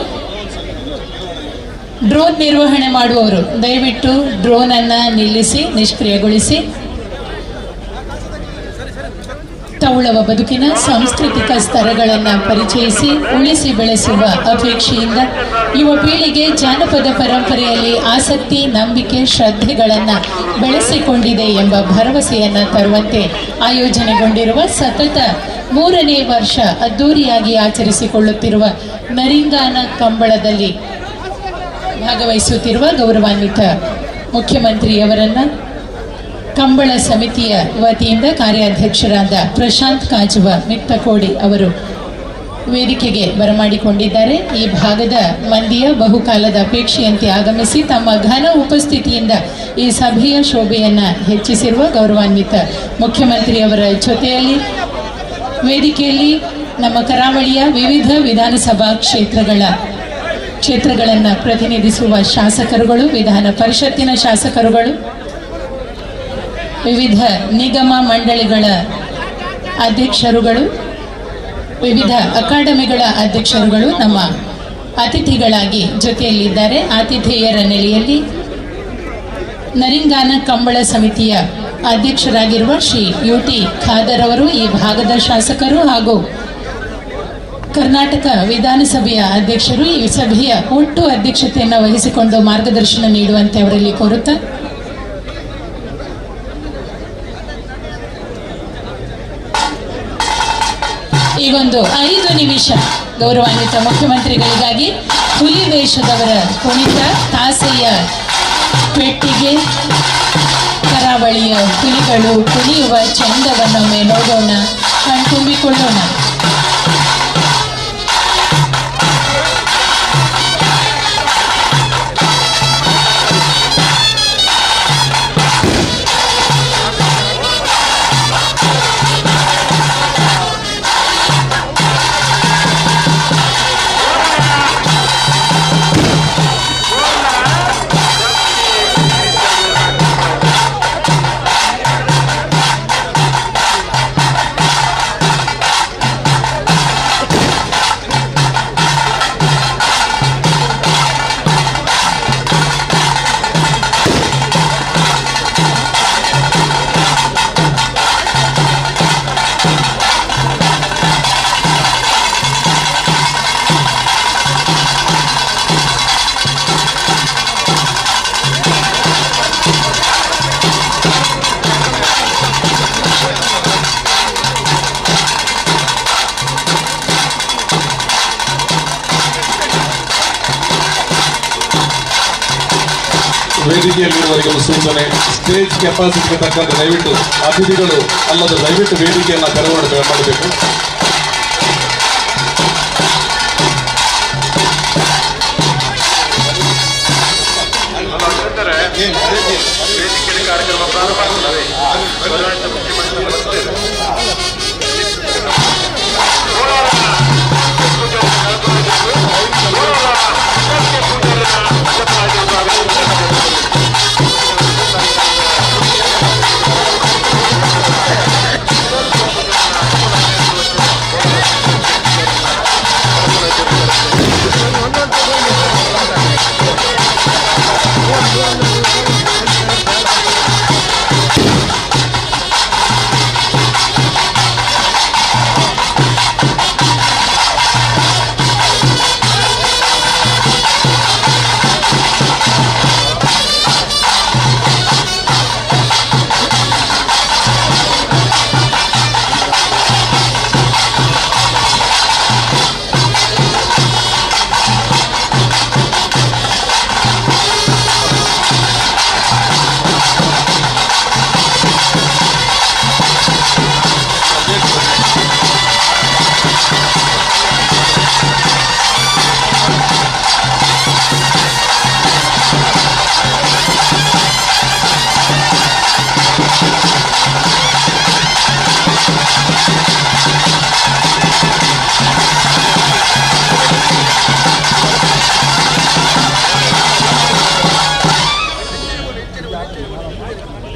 ಡ್ರೋನ್ ನಿರ್ವಹಣೆ ಮಾಡುವವರು ದಯವಿಟ್ಟು ಡ್ರೋನ್ ಅನ್ನ ನಿಲ್ಲಿಸಿ, ನಿಷ್ಕ್ರಿಯಗೊಳಿಸಿ. ತೌಳವ ಬದುಕಿನ ಸಾಂಸ್ಕೃತಿಕ ಸ್ತರಗಳನ್ನು ಪರಿಚಯಿಸಿ ಉಳಿಸಿ ಬೆಳೆಸುವ ಅಪೇಕ್ಷೆಯಿಂದ ಯುವ ಪೀಳಿಗೆ ಜಾನಪದ ಪರಂಪರೆಯಲ್ಲಿ ಆಸಕ್ತಿ, ನಂಬಿಕೆ, ಶ್ರದ್ಧೆಗಳನ್ನು ಬೆಳೆಸಿಕೊಂಡಿದೆ ಎಂಬ ಭರವಸೆಯನ್ನು ತರುವಂತೆ ಆಯೋಜನೆಗೊಂಡಿರುವ ಸತತ 3ನೇ ವರ್ಷ ಅದ್ದೂರಿಯಾಗಿ ಆಚರಿಸಿಕೊಳ್ಳುತ್ತಿರುವ ನರಿಂಗಾನ ಕಂಬಳದಲ್ಲಿ ಭಾಗವಹಿಸುತ್ತಿರುವ ಗೌರವಾನ್ವಿತ ಮುಖ್ಯಮಂತ್ರಿಯವರನ್ನು ಕಂಬಳ ಸಮಿತಿಯ ವತಿಯಿಂದ ಕಾರ್ಯಾಧ್ಯಕ್ಷರಾದ ಪ್ರಶಾಂತ್ ಕಾಜುವ ಮಿತ್ತಕೋಡಿ ಅವರು ವೇದಿಕೆಗೆ ಬರಮಾಡಿಕೊಂಡಿದ್ದಾರೆ. ಈ ಭಾಗದ ಮಂದಿಯ ಬಹುಕಾಲದ ಅಪೇಕ್ಷೆಯಂತೆ ಆಗಮಿಸಿ ತಮ್ಮ ಘನ ಉಪಸ್ಥಿತಿಯಿಂದ ಈ ಸಭೆಯ ಶೋಭೆಯನ್ನು ಹೆಚ್ಚಿಸಿರುವ ಗೌರವಾನ್ವಿತ ಮುಖ್ಯಮಂತ್ರಿಯವರ ಜೊತೆಯಲ್ಲಿ ವೇದಿಕೆಯಲ್ಲಿ ನಮ್ಮ ಕರಾವಳಿಯ ವಿವಿಧ ವಿಧಾನಸಭಾ ಕ್ಷೇತ್ರಗಳನ್ನು ಪ್ರತಿನಿಧಿಸುವ ಶಾಸಕರುಗಳು, ವಿಧಾನ ಪರಿಷತ್ತಿನ ಶಾಸಕರುಗಳು, ವಿವಿಧ ನಿಗಮ ಮಂಡಳಿಗಳ ಅಧ್ಯಕ್ಷರುಗಳು, ವಿವಿಧ ಅಕಾಡೆಮಿಗಳ ಅಧ್ಯಕ್ಷರುಗಳು ನಮ್ಮ ಅತಿಥಿಗಳಾಗಿ ಜೊತೆಯಲ್ಲಿದ್ದಾರೆ. ಆತಿಥೇಯರ ನೆಲೆಯಲ್ಲಿ ನರಿಂಗಾನ ಕಂಬಳ ಸಮಿತಿಯ ಅಧ್ಯಕ್ಷರಾಗಿರುವ ಶ್ರೀ ಯು.ಟಿ. ಖಾದರ್ ಅವರು, ಈ ಭಾಗದ ಶಾಸಕರು ಹಾಗೂ ಕರ್ನಾಟಕ ವಿಧಾನಸಭೆಯ ಅಧ್ಯಕ್ಷರು ಈ ಸಭೆಯ ಒಟ್ಟು ಅಧ್ಯಕ್ಷತೆಯನ್ನು ವಹಿಸಿಕೊಂಡು ಮಾರ್ಗದರ್ಶನ ನೀಡುವಂತೆ ಅವರಲ್ಲಿ ಕೋರುತ್ತಾ, ಈಗೊಂದು 5 ನಿಮಿಷ ಗೌರವಾನ್ವಿತ ಮುಖ್ಯಮಂತ್ರಿಗಳಿಗಾಗಿ ಹುಲಿ ವೇಷದವರ ಕುಣಿತ, ತಾಸೆಯ ಪೆಟ್ಟಿಗೆ, ಕರಾವಳಿಯ ಹುಲಿಗಳು ಕುಣಿಯುವ ಚಂದವನ್ನೊಮ್ಮೆ ನೋಡೋಣ, ಕಣ್ತುಂಬಿಕೊಳ್ಳೋಣ. ವೇದಿಕೆಯಲ್ಲಿರುವವರಿಗೆ ಒಂದು ಸೂಚನೆ, ಸ್ಟೇಜ್ ಕೆಪಾಸಿಟಿಗೆ ತಕ್ಕಂತೆ ದಯವಿಟ್ಟು ಅತಿಥಿಗಳು ಅಲ್ಲದೆ ದಯವಿಟ್ಟು ವೇದಿಕೆಯನ್ನು ತೆರವು ಮಾಡಬೇಕು. ಕಾರ್ಯಕ್ರಮ ಪ್ರಾರಂಭ ಆಗ್ತದೆ.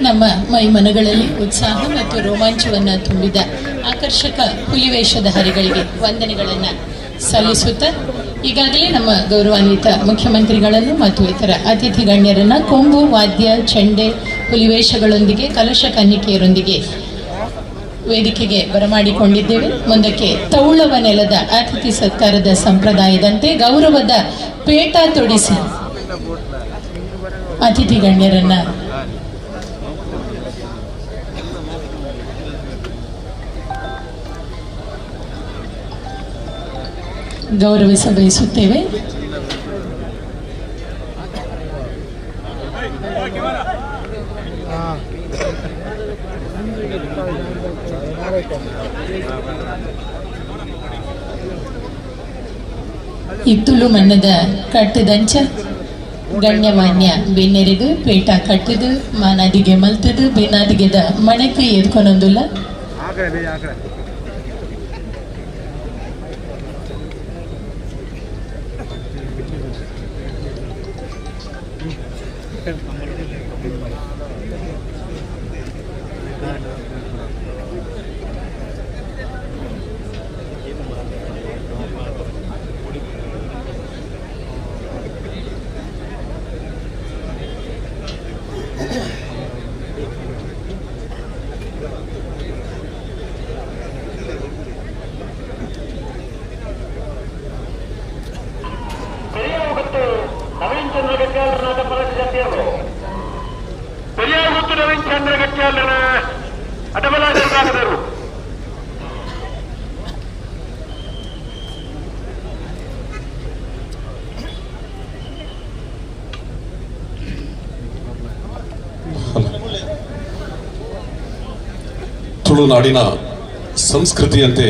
ನಮ್ಮ ಮೈಮನಗಳಲ್ಲಿ ಉತ್ಸಾಹ ಮತ್ತು ರೋಮಾಂಚವನ್ನು ತುಂಬಿದ ಆಕರ್ಷಕ ಹುಲಿವೇಷದ ಹರಿಗಳಿಗೆ ವಂದನೆಗಳನ್ನು ಸಲ್ಲಿಸುತ್ತಾ, ಈಗಾಗಲೇ ನಮ್ಮ ಗೌರವಾನ್ವಿತ ಮುಖ್ಯಮಂತ್ರಿಗಳನ್ನು ಮತ್ತು ಇತರ ಅತಿಥಿ ಗಣ್ಯರನ್ನು ಕೊಂಬು, ವಾದ್ಯ, ಚೆಂಡೆ, ಹುಲಿವೇಷಗಳೊಂದಿಗೆ, ಕಲಶ ಕನ್ನಿಕೆಯರೊಂದಿಗೆ ವೇದಿಕೆಗೆ ಬರಮಾಡಿಕೊಂಡಿದ್ದೇವೆ. ಮುಂದಕ್ಕೆ ತೌಳವ ನೆಲದ ಅತಿಥಿ ಸತ್ಕಾರದ ಸಂಪ್ರದಾಯದಂತೆ ಗೌರವದ ಪೇಟ ತೊಡಿಸಿ ಅತಿಥಿ ಗಣ್ಯರನ್ನ ಗೌರವಿಸ ಬಯಸುತ್ತೇವೆ. ಈ ತುಳು ಮಣ್ಣದ ಕಟ್ಟದಂಚ ಗಣ್ಯಮಾನ್ಯ ಬೆನ್ನೆರೆದು ಪೇಟ ಕಟ್ಟದು ಮಾನಾದಿಗೆ ಮಲ್ತದು ಬೆನ್ನಾದಿಗೆದ ಮಣಕ್ಕೆ ಎದ್ಕೊನೊಂದುಲ್ಲ. ತುಳುನಾಡಿನ ಸಂಸ್ಕೃತಿಯಂತೆ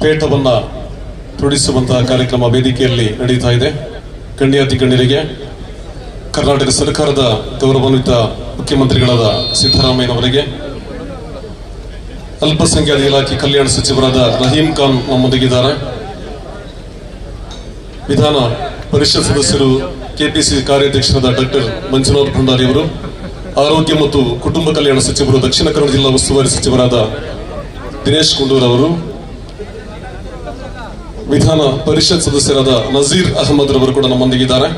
ಪೇಟವನ್ನ ತೊಡಿಸುವಂತಹ ಕಾರ್ಯಕ್ರಮ ವೇದಿಕೆಯಲ್ಲಿ ನಡೀತಾ ಇದೆ. ಗಣ್ಯಾತಿ ಗಣ್ಯರಿಗೆ ಕರ್ನಾಟಕ ಸರ್ಕಾರದ ಗೌರವಾನ್ವಿತ ಮುಖ್ಯಮಂತ್ರಿಗಳಾದ ಸಿದ್ದರಾಮಯ್ಯನವರಿಗೆ, ಅಲ್ಪಸಂಖ್ಯಾತ ಇಲಾಖೆ ಕಲ್ಯಾಣ ಸಚಿವರಾದ ರಹೀಂ ಖಾನ್ ನಮ್ಮೊಂದಿಗಿದ್ದಾರೆ. ವಿಧಾನ ಪರಿಷತ್ ಸದಸ್ಯರು ಕೆಪಿಸಿ ಕಾರ್ಯಾಧ್ಯಕ್ಷರಾದ ಡಾಕ್ಟರ್ ಮಂಜುನಾಥ್ ಭಂಡಾರಿ ಅವರು, ಆರೋಗ್ಯ ಮತ್ತು ಕುಟುಂಬ ಕಲ್ಯಾಣ ಸಚಿವರು, ದಕ್ಷಿಣ ಕನ್ನಡ ಜಿಲ್ಲಾ ಉಸ್ತುವಾರಿ ಸಚಿವರಾದ ದಿನೇಶ್ ಗುಂಡೂರವರು, ವಿಧಾನ ಪರಿಷತ್ ಸದಸ್ಯರಾದ ನಜೀರ್ ಅಹಮದ್ ರವರು ಕೂಡ ನಮ್ಮೊಂದಿಗಿದ್ದಾರೆ.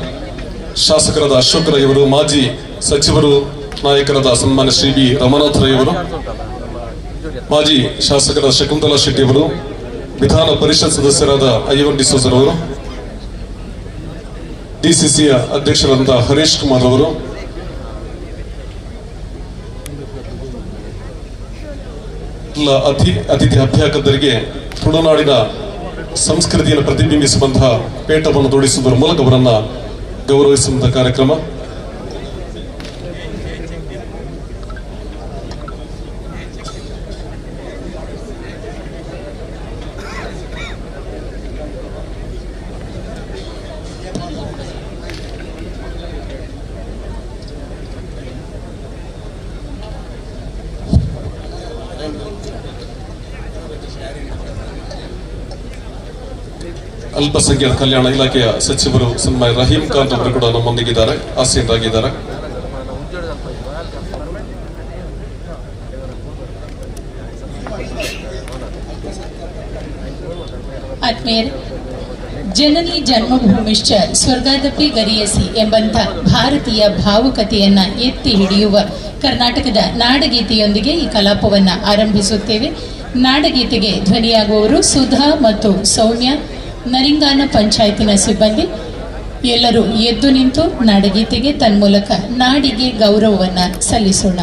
ಶಾಸಕರಾದ ಅಶೋಕ್ ರೈ ಅವರು, ಮಾಜಿ ಸಚಿವರು ನಾಯಕರಾದ ಸನ್ಮಾನ್ಯ ಶ್ರೀ ಬಿ ರಮನಾಥ್ ರೈ ಅವರು, ಮಾಜಿ ಶಾಸಕರಾದ ಶಕುಂತಲಾ ಶೆಟ್ಟಿ ಅವರು, ವಿಧಾನ ಪರಿಷತ್ ಸದಸ್ಯರಾದ ಐವನ್ ಡಿಸೋಜರ್ ಅವರು, ಡಿಸಿಸಿಯ ಅಧ್ಯಕ್ಷರಾದಂತಹ ಹರೀಶ್ ಕುಮಾರ್ ಅವರು, ಅತಿಥಿ ಅಭ್ಯಾಗತರಿಗೆ ತುಳುನಾಡಿನ ಸಂಸ್ಕೃತಿಯನ್ನು ಪ್ರತಿಬಿಂಬಿಸುವಂತಹ ಪೇಟವನ್ನು ತೊಡಿಸುವುದರ ಮೂಲಕ ಅವರನ್ನ ಗೌರವಿಸುವಂತಹ ಕಾರ್ಯಕ್ರಮ. ಅಲ್ಪಸಂಖ್ಯಾತ ಕಲ್ಯಾಣ ಇಲಾಖೆಯ ಸಚಿವರು ಸನ್ಮಾನ್ಯ ರಹೀಂ ಖಾನ್ ಅವರು ಕೂಡ ನಮ್ಮೊಂದಿಗಿದ್ದಾರೆ, ಆಸೀನರಾಗಿದ್ದಾರೆ. ಆತ್ಮೀಯರೇ, ಜನನಿ ಜನ್ಮಭೂಮಿಶ್ಚ ಸ್ವರ್ಗಾದಪಿ ಗರಿಯಸಿ ಎಂಬಂಥ ಭಾರತೀಯ ಭಾವುಕತೆಯನ್ನ ಎತ್ತಿ ಹಿಡಿಯುವ ಕರ್ನಾಟಕದ ನಾಡಗೀತೆಯೊಂದಿಗೆ ಈ ಕಲಾಪವನ್ನು ಆರಂಭಿಸುತ್ತೇವೆ. ನಾಡಗೀತೆಗೆ ಧ್ವನಿಯಾಗುವವರು ಸುಧಾ ಮತ್ತು ಸೌಮ್ಯ, ನರಿಂಗಾನ ಪಂಚಾಯತಿನ ಸಿಬ್ಬಂದಿ. ಎಲ್ಲರೂ ಎದ್ದು ನಿಂತು ನಾಡಗೀತೆಗೆ ತನ್ಮೂಲಕ ನಾಡಿಗೆ ಗೌರವವನ್ನು ಸಲ್ಲಿಸೋಣ.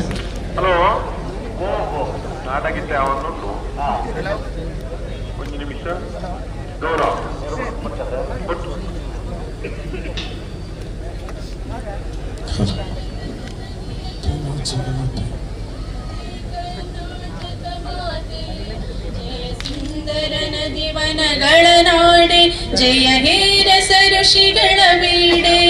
ಸುಂದರ ನದಿವನಗಳ ನಾಡೆ, ಜಯ ಹೇರಸ ಋಷಿಗಳ ಬೀಡೆ,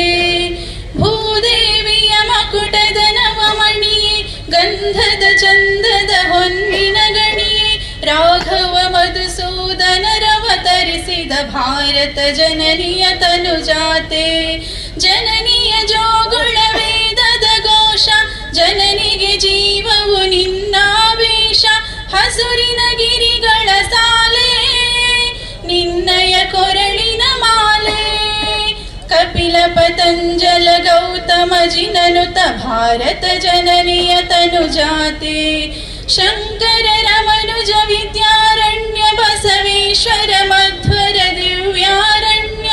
ಭೂದೇವಿಯ ಮಕುಟದ ನವಮಣಿಯೇ, ಗಂಧದ ಚಂದದ ಹೊನ್ನಿನ ಗಣಿಯೇ, ರಾಘವ ಮಧುಸೂದನರವತರಿಸಿದ ಭಾರತ ಜನನಿಯ ತನುಜಾತೆ, ಜನನಿಯ ಜೋಗುಳ ವೇದದ ಘೋಷ, ಜನನಿಗೆ ಜೀವವು ನಿನ್ನಾವೇಶ, ಹಸುರಿನ ಗಿರಿಗಳ ಸಾಲೆ, ನಿನ್ನಯ ಕೊರಳಿನ ಮಾಲೆ, ಕಪಿಲ ಪತಂಜಲ ಗೌತಮ ಜಿನನುತ ಭಾರತ ಜನನಿಯ ತನುಜಾತೆ, ಶಂಕರ ರಮನುಜ ವಿದ್ಯಾರಣ್ಯ ಬಸವೇಶ್ವರ ಮಧ್ವರ ದಿವ್ಯಾರಣ್ಯ,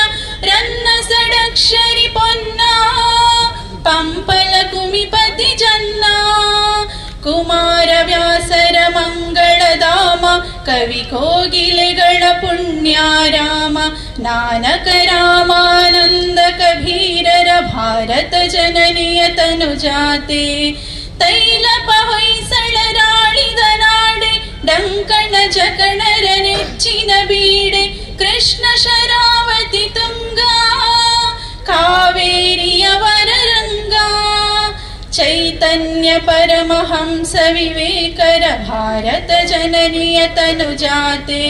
ರನ್ನ ಷಡಕ್ಷರಿ ಪೊನ್ನ, ಪಂಪಲ ಕುಮಿಪತಿ ಜನ್ನ, ಕುಮಾರ ವ್ಯಾಸರ ಮಂಗಳಧಾಮ, ಕವಿ ಕೋಗಿಲೆಗಳ ಪುಣ್ಯಾರಾಮ, ನಾನಕ ರಾಮಾನಂದ ಕಬೀರರ ಭಾರತ ಜನನಿಯ ತನುಜಾತೆ, ತೈಲಪ ಹೊಯ್ಸಳರಾಳಿದ ಆಳಿದ ನಾಡೆ, ಡಂಕಣ ಜಕಣರ ನೆಚ್ಚಿನ ಬೀಡೆ, ಕೃಷ್ಣ ಶರಾವತಿ ತುಂಗ, ಕಾವೇರಿಯ ವರರಂಗ, ಚೈತನ್ಯ ಪರಮಹಂಸ ವಿವೇಕರ ಭಾರತ ಜನನಿಯ ತನುಜಾತೆ,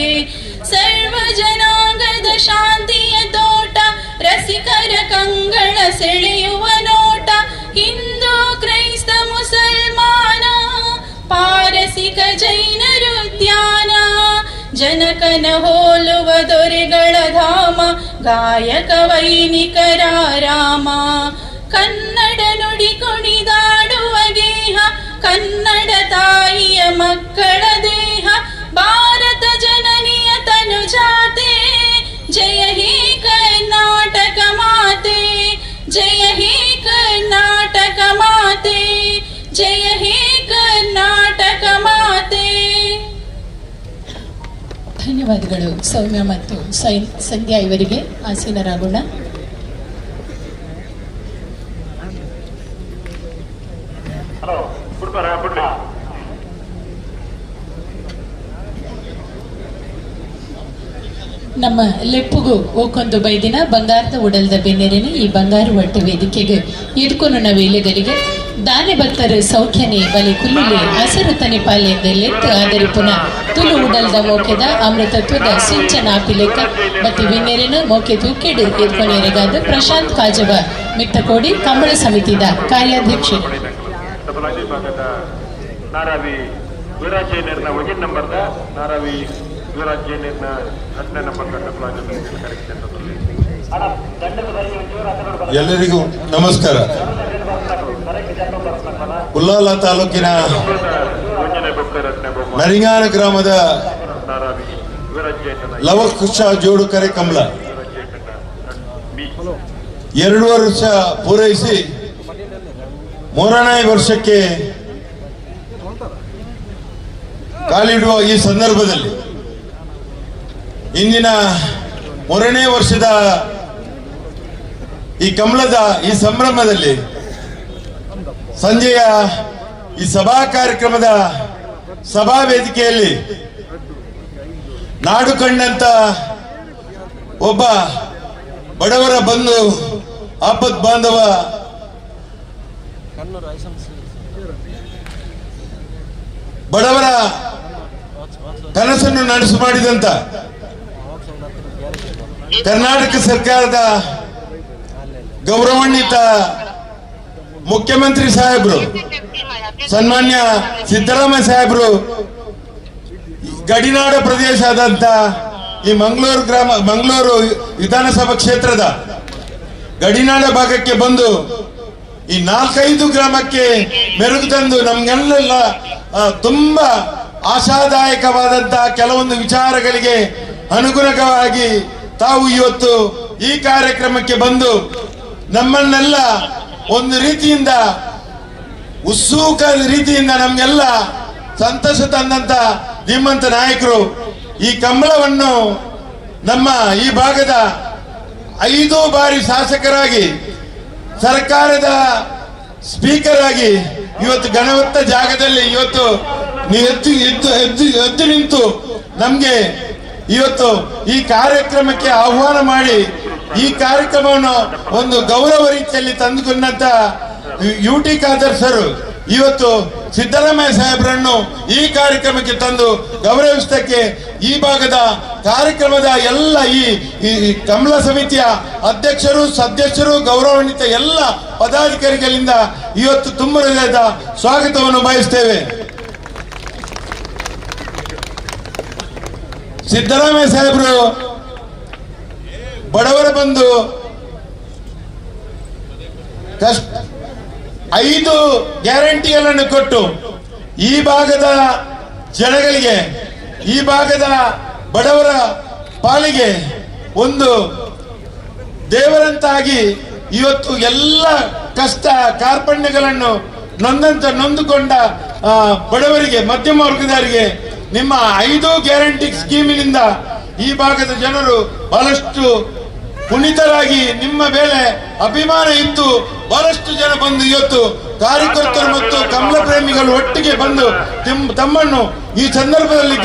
ಸರ್ವ ಜನಾಂಗದ ಶಾಂತಿಯ ತೋಟ, ರಸಿಕರ ಕಂಗಳ ಸೆಳೆಯುವ ನೋಟ, ಹಿಂದೂ ಕ್ರೈಸ್ತ ಮುಸಲ್ಮಾನ, ಪಾರಸಿಕ ಜೈನರುದ್ಯಾನ, ಜನಕನ ಹೋಲುವ ದೊರೆಗಳ ಧಾಮ, ಗಾಯಕ ವೈನಿಕರ ರಾಮ, ಕನ್ನಡ ನುಡಿ ಕುಣಿದಾಡುವ ಗೇಹ, ಕನ್ನಡ ತಾಯಿಯ ಮಕ್ಕಳ ದೇಹ, ಭಾರತ ಜನನಿಯ ತನುಜಾತೆ, ಜಯ ಹೇ ಕರ್ನಾಟಕ ಮಾತೆ, ಜಯ ಹೇ ಕರ್ನಾಟಕ ಮಾತೆ, ಜಯ ಹೇ ಕರ್ನಾಟಕ ಮಾತೆ. ಧನ್ಯವಾದಗಳು ಸೌಮ್ಯ ಮತ್ತು ಸಂಧ್ಯಾ ಇವರಿಗೆ. ಆಸೀನರಾಗೋಣ. ನಮ್ಮ ಲೆಪ್ಪುಗು ಓಕೊಂದು ಬೈದಿನ ಬಂಗಾರದ ಉಡಲ್ದ ಬೆನ್ನೆರೆನೆ ಈ ಬಂಗಾರು ಒಟ್ಟು ವೇದಿಕೆಗೆ ಇಡ್ಕೊನು ವೇಲೆಗರಿಗೆ ದಾನೆ ಭಕ್ತರ ಸೌಖ್ಯನೆ ಬಲೆ ಕುಲ್ಲುಲೆ ಹಸರು ತನೆ ಪಾಲೆಂದ ಲೆತ್ತು ಆದರೆ ಪುನಃ ತುಳು ಉಡಲ್ದ ಮೋಕೆದ ಅಮೃತತ್ವದ ಸಿಂಚನ ಆಪಿಲೆಕ್ಕ ಬತ್ತಿ ವಿನ್ನೆರೆನು ಮೋಕೆ ತೂಕೆಡು ಎದ್ಕೊನೆರೆಗಾದ ಪ್ರಶಾಂತ್ ಕಾಜವ ಮಿತ್ತಕೋಡಿ ಕಂಬಳ ಸಮಿತಿದ ಕಾರ್ಯಾಧ್ಯಕ್ಷರು. ನಾರಾವಿ ವೀರಾಜೇನರ್ನ ಒಗಿನ್ ನಂಬರ್ದ ನಾರಾವಿ ವೀರಾಜೇನರ್ನ 10ನೇ ನಂಬರ್ ಎಲ್ಲರಿಗೂ ನಮಸ್ಕಾರ. ಉಲ್ಲಾಲ ತಾಲೂಕಿನ ನರಿಂಗಾನ ಗ್ರಾಮದ ಲವಕುಶ ಜೋಡುಕರೆ ಕಂಬಳ 2 ವರ್ಷ ಪೂರೈಸಿ 3ನೇ ವರ್ಷಕ್ಕೆ ಕಾಲಿಡುವ ಈ ಸಂದರ್ಭದಲ್ಲಿ ಇಂದಿನ 3ನೇ ವರ್ಷದ ಈ ಕಂಬಳದ ಈ ಸಂಭ್ರಮದಲ್ಲಿ ಸಂಜೆಯ ಈ ಸಭಾ ಕಾರ್ಯಕ್ರಮದ ಸಭಾ ವೇದಿಕೆಯಲ್ಲಿ ನಾಡು ಕಂಡಂತ ಒಬ್ಬ ಬಡವರ ಬಂಧು, ಆಪತ್ ಬಾಂಧವ, ಬಡವರ ಕನಸನ್ನು ನನಸು ಮಾಡಿದಂತ ಕರ್ನಾಟಕ ಸರ್ಕಾರದ ಗೌರವಾನ್ವಿತ ಮುಖ್ಯಮಂತ್ರಿ ಸಾಹೇಬರು ಸನ್ಮಾನ್ಯ ಸಿದ್ದರಾಮಯ್ಯ ಸಾಹೇಬರು ಗಡಿನಾಡ ಪ್ರದೇಶ ಆದಂತ ಈ ಮಂಗಳೂರು ಗ್ರಾಮ, ಮಂಗಳೂರು ವಿಧಾನಸಭಾ ಕ್ಷೇತ್ರದ ಗಡಿನಾಡ ಭಾಗಕ್ಕೆ ಬಂದು ಈ 4-5 ಗ್ರಾಮಕ್ಕೆ ಮೆರುಗು ತಂದು ನಮ್ಗೆಲ್ಲ ತುಂಬಾ ಆಶಾದಾಯಕವಾದಂತಹ ಕೆಲವೊಂದು ವಿಚಾರಗಳಿಗೆ ಅನುಗುಣವಾಗಿ ತಾವು ಇವತ್ತು ಈ ಕಾರ್ಯಕ್ರಮಕ್ಕೆ ಬಂದು ನಮ್ಮನ್ನೆಲ್ಲ ಒಂದು ರೀತಿಯಿಂದ ಉತ್ಸುಕ ರೀತಿಯಿಂದ ನಮಗೆಲ್ಲ ಸಂತಸ ತಂದಂತ ಧೀಮಂತ ನಾಯಕರು ಈ ಕಂಬಳವನ್ನು ನಮ್ಮ ಈ ಭಾಗದ 5 ಬಾರಿ ಶಾಸಕರಾಗಿ ಸರ್ಕಾರದ ಸ್ಪೀಕರ್ ಆಗಿ ಇವತ್ತು ಗಣವತ್ತ ಜಾಗದಲ್ಲಿ ಇವತ್ತು ಎದ್ದು ಎದ್ದು ಎದ್ದು ಎದ್ದು ನಿಂತು ನಮಗೆ ಇವತ್ತು ಈ ಕಾರ್ಯಕ್ರಮಕ್ಕೆ ಆಹ್ವಾನ ಮಾಡಿ ಈ ಕಾರ್ಯಕ್ರಮವನ್ನು ಒಂದು ಗೌರವ ರೀತಿಯಲ್ಲಿ ತಂದುಕೊಂಡಂತ ಯು ಟಿ ಖಾದರ್ ಸರ್ ಇವತ್ತು ಸಿದ್ದರಾಮಯ್ಯ ಸಾಹೇಬರನ್ನು ಈ ಕಾರ್ಯಕ್ರಮಕ್ಕೆ ತಂದು ಗೌರವಿಸಕ್ಕೆ ಈ ಭಾಗದ ಕಾರ್ಯಕ್ರಮದ ಎಲ್ಲ ಈ ಕಮಲ ಸಮಿತಿಯ ಅಧ್ಯಕ್ಷರು, ಸದಸ್ಯರು, ಗೌರವಾನ್ವಿತ ಎಲ್ಲ ಪದಾಧಿಕಾರಿಗಳಿಂದ ಇವತ್ತು ತುಂಬ ಹೃದಯದ ಸ್ವಾಗತವನ್ನು ಬಯಸ್ತೇವೆ. ಸಿದ್ದರಾಮಯ್ಯ ಸಾಹೇಬರು ಬಡವರ ಬಂದು ಕಷ್ಟ 5 ಗ್ಯಾರಂಟಿಗಳನ್ನು ಕೊಟ್ಟು ಈ ಭಾಗದ ಜನಗಳಿಗೆ, ಈ ಭಾಗದ ಬಡವರ ಪಾಲಿಗೆ ಒಂದು ದೇವರಂತಾಗಿ ಇವತ್ತು ಎಲ್ಲ ಕಷ್ಟ ಕಾರ್ಪಣ್ಯಗಳನ್ನು ನೊಂದುಕೊಂಡ ಬಡವರಿಗೆ, ಮಧ್ಯಮ ವರ್ಗದವರಿಗೆ ನಿಮ್ಮ 5 ಗ್ಯಾರಂಟಿ ಸ್ಕೀಮಿನಿಂದ ಈ ಭಾಗದ ಜನರು ಬಹಳಷ್ಟು ಪುನೀತರಾಗಿ ನಿಮ್ಮ ಮೇಲೆ ಅಭಿಮಾನ ಇತ್ತು. ಬಹಳಷ್ಟು ಜನ ಬಂದು ಇವತ್ತು ಕಾರ್ಯಕರ್ತರು ಮತ್ತು ಕಮಲ ಪ್ರೇಮಿಗಳು ಒಟ್ಟಿಗೆ ಬಂದು ತಮ್ಮನ್ನು ಈ ಸಂದರ್ಭದಲ್ಲಿ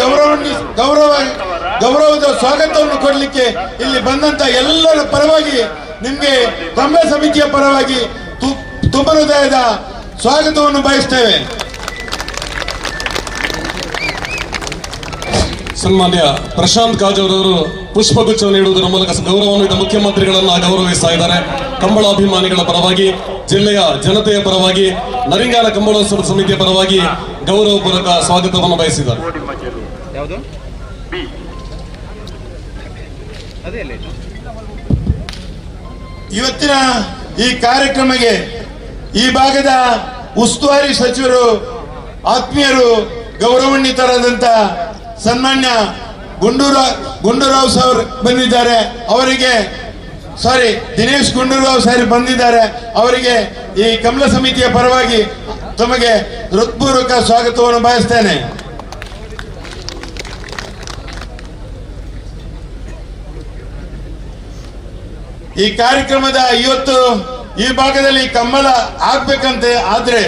ಗೌರವದ ಸ್ವಾಗತವನ್ನು ಕೊಡಲಿಕ್ಕೆ ಇಲ್ಲಿ ಬಂದಂತ ಎಲ್ಲರ ಪರವಾಗಿ ನಿಮಗೆ ಕಮಲ ಸಮಿತಿಯ ಪರವಾಗಿ ತುಂಬ ಹೃದಯದ ಸ್ವಾಗತವನ್ನು ಬಯಸ್ತೇವೆ. ಸನ್ಮಾನ್ಯ ಪ್ರಶಾಂತ್ ಕಾಜೂರವರು ಪುಷ್ಪಗುಚ್ಛವನ್ನು ನೀಡುವುದರ ಮೂಲಕ ಗೌರವಾನ್ವಿತ ಮುಖ್ಯಮಂತ್ರಿಗಳನ್ನ ಗೌರವಿಸ್ತಾ ಇದ್ದಾರೆ. ಕಂಬಳಾಭಿಮಾನಿಗಳ ಪರವಾಗಿ, ಜಿಲ್ಲೆಯ ಜನತೆಯ ಪರವಾಗಿ, ನರಿಂಗಾನ ಕಂಬಳೋತ್ಸವ ಸಮಿತಿಯ ಪರವಾಗಿ ಗೌರವಪೂರ್ವಕ ಸ್ವಾಗತವನ್ನು ಬಯಸಿದ್ದಾರೆ. ಇವತ್ತಿನ ಈ ಕಾರ್ಯಕ್ರಮಕ್ಕೆ ಈ ಭಾಗದ ಉಸ್ತುವಾರಿ ಸಚಿವರು, ಆತ್ಮೀಯರು, ಗೌರವಾನ್ವಿತರಾದಂಥ ಸನ್ಮಾನ್ಯ ಗುಂಡೂರಾವ್ ಸರ್ ಬಂದಿದ್ದಾರೆ. ಅವರಿಗೆ ದಿನೇಶ್ ಗುಂಡೂರಾವ್ ಸರ್ ಬಂದಿದ್ದಾರೆ. ಅವರಿಗೆ ಈ ಕಮಲ ಸಮಿತಿಯ ಪರವಾಗಿ ತಮಗೆ ಹೃತ್ಪೂರ್ವಕ ಸ್ವಾಗತವನ್ನು ಬಯಸ್ತೇನೆ. ಈ ಕಾರ್ಯಕ್ರಮದ ಇವತ್ತು ಈ ಭಾಗದಲ್ಲಿ ಕಂಬಳ ಆಗ್ಬೇಕಂತೆ ಆದ್ರೆ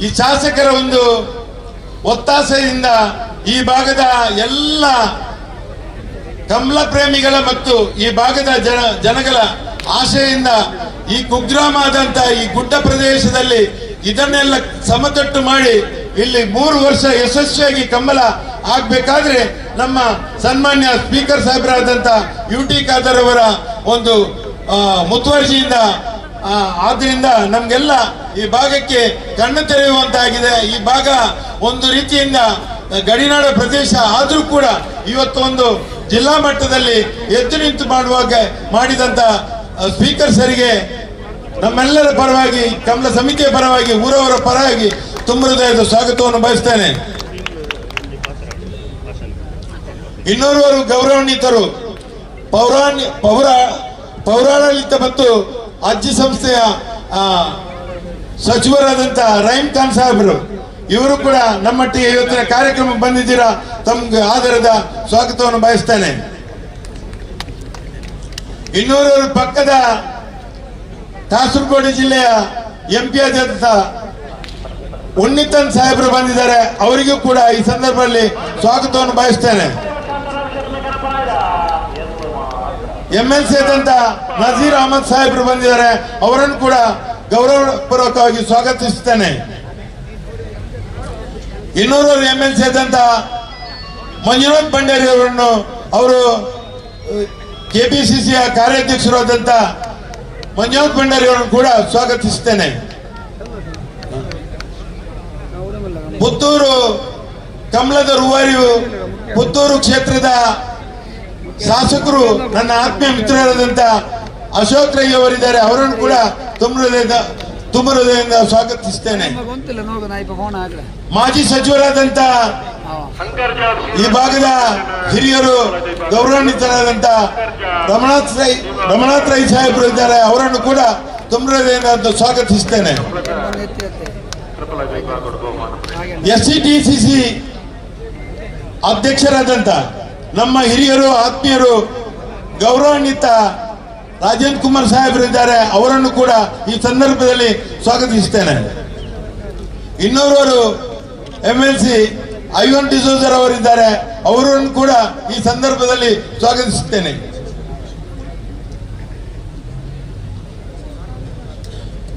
ಈ ಶಾಸಕರ ಒಂದು ಒತ್ತಾಸೆಯಿಂದ ಈ ಭಾಗದ ಎಲ್ಲ ಕಮಲ ಪ್ರೇಮಿಗಳ ಮತ್ತು ಈ ಭಾಗದ ಜನಗಳ ಆಶೆಯಿಂದ ಈ ಕುಗ್ರಾಮ ಆದಂತ ಈ ಗುಡ್ಡ ಪ್ರದೇಶದಲ್ಲಿ ಇದನ್ನೆಲ್ಲ ಸಮತಟ್ಟು ಮಾಡಿ ಇಲ್ಲಿ 3 ವರ್ಷ ಯಶಸ್ವಿಯಾಗಿ ಕಂಬಳ ಆಗ್ಬೇಕಾದ್ರೆ ನಮ್ಮ ಸನ್ಮಾನ್ಯ ಸ್ಪೀಕರ್ ಸಾಹೇಬರಾದಂಥ ಯು.ಟಿ. ಖಾದರ್ ಅವರ ಒಂದು ಮುತುವರ್ಜಿಯಿಂದ ಆದ್ರಿಂದ ನಮಗೆಲ್ಲ ಈ ಭಾಗಕ್ಕೆ ಕಣ್ಣು ತೆರೆಯುವಂತಾಗಿದೆ. ಈ ಭಾಗ ಒಂದು ರೀತಿಯಿಂದ ಗಡಿನಾಡ ಪ್ರದೇಶ ಆದರೂ ಕೂಡ ಇವತ್ತು ಒಂದು ಜಿಲ್ಲಾ ಮಟ್ಟದಲ್ಲಿ ಎದ್ದು ನಿಂತು ಮಾಡುವಾಗ ಮಾಡಿದಂಥ ಸ್ಪೀಕರ್ ಸರಿಗೆ ನಮ್ಮೆಲ್ಲರ ಪರವಾಗಿ, ಕಮಲ ಸಮಿತಿಯ ಪರವಾಗಿ, ಊರವರ ಪರವಾಗಿ ತುಂಬ ಹೃದಯದ ಸ್ವಾಗತವನ್ನು ಬಯಸ್ತೇನೆ. ಇನ್ನೋರ್ವರು ಗೌರವಾನ್ವಿತರು ಪೌರಾಡಳಿತ ಮತ್ತು ಅಜ್ಜಿ ಸಂಸ್ಥೆಯ ಸಚಿವರಾದಂಥ ರಹೀಂ ಖಾನ್ ಸಾಹೇಬರು, ಇವರು ಕೂಡ ನಮ್ಮೊಟ್ಟಿಗೆ ಇವತ್ತಿನ ಕಾರ್ಯಕ್ರಮ ಬಂದಿದ್ದೀರಾ, ತಮಗೆ ಆದರದ ಸ್ವಾಗತವನ್ನು ಬಯಸ್ತೇನೆ. ಇನ್ನೂರವರು ಪಕ್ಕದ ಕಾಸರಗೋಡು ಜಿಲ್ಲೆಯ ಎಂಪಿ ಆದಂಥ ಉನ್ನಿತನ್ ಸಾಹೇಬರು ಬಂದಿದ್ದಾರೆ, ಅವರಿಗೂ ಕೂಡ ಈ ಸಂದರ್ಭದಲ್ಲಿ ಸ್ವಾಗತವನ್ನು ಬಯಸ್ತೇನೆ. ಎಂಎಲ್ಸಿ ಆದಂಥ ನಜೀರ್ ಅಹಮದ್ ಸಾಹೇಬರು ಬಂದಿದ್ದಾರೆ, ಅವರನ್ನು ಕೂಡ ಗೌರವಪೂರ್ವಕವಾಗಿ ಸ್ವಾಗತಿಸುತ್ತೇನೆ. ಇನ್ನೂರು ಎಂಎಲ್ಸಿ ಆದಂಥ ಮಂಜುನಾಥ್ ಭಂಡಾರಿ ಅವರನ್ನು, ಅವರು ಕೆಪಿಸಿಸಿಯ ಕಾರ್ಯಾಧ್ಯಕ್ಷರಾದಂಥ ಮಂಜುನಾಥ್ ಭಂಡಾರಿ ಅವರನ್ನು ಕೂಡ ಸ್ವಾಗತಿಸುತ್ತೇನೆ. ಪುತ್ತೂರು ಕಮಲದ ರೂವಾರಿಯು ಪುತ್ತೂರು ಕ್ಷೇತ್ರದ ಶಾಸಕರು ನನ್ನ ಆತ್ಮೀಯ ಮಿತ್ರರಾದಂಥ ಅಶೋಕ್ ರೈ ಅವರಿದ್ದಾರೆ, ಅವರನ್ನು ಕೂಡ ತುಂಬ ಹೃದಯದಿಂದ ಸ್ವಾಗತಿಸುತ್ತೇನೆ. ಮಾಜಿ ಸಚಿವರಾದಂಥ ಈ ಭಾಗದ ಹಿರಿಯರು ಗೌರವಾನ್ವಿತರಾದಂಥ ರಮಣಾಥ್ ರೈ ಸಾಹೇಬರು ಇದ್ದಾರೆ, ಅವರನ್ನು ಕೂಡ ತುಂಬ ಹೃದಯದಿಂದ ಸ್ವಾಗತಿಸುತ್ತೇನೆ. ಎಸ್ಸಿಟಿಸಿಸಿ ಅಧ್ಯಕ್ಷರಾದಂಥ ನಮ್ಮ ಹಿರಿಯರು, ಆತ್ಮೀಯರು, ಗೌರವಾನ್ವಿತ ರಾಜೇಂದ್ರ ಕುಮಾರ್ ಸಾಹೇಬರು ಇದ್ದಾರೆ, ಅವರನ್ನು ಕೂಡ ಈ ಸಂದರ್ಭದಲ್ಲಿ ಸ್ವಾಗತಿಸುತ್ತೇನೆ. ಇನ್ನೋರ್ವರು ಎಂಎಲ್ಸಿ ಐವನ್ ಡಿಸೋಜರ್ ಅವರಿದ್ದಾರೆ, ಅವರನ್ನು ಕೂಡ ಈ ಸಂದರ್ಭದಲ್ಲಿ ಸ್ವಾಗತಿಸುತ್ತೇನೆ.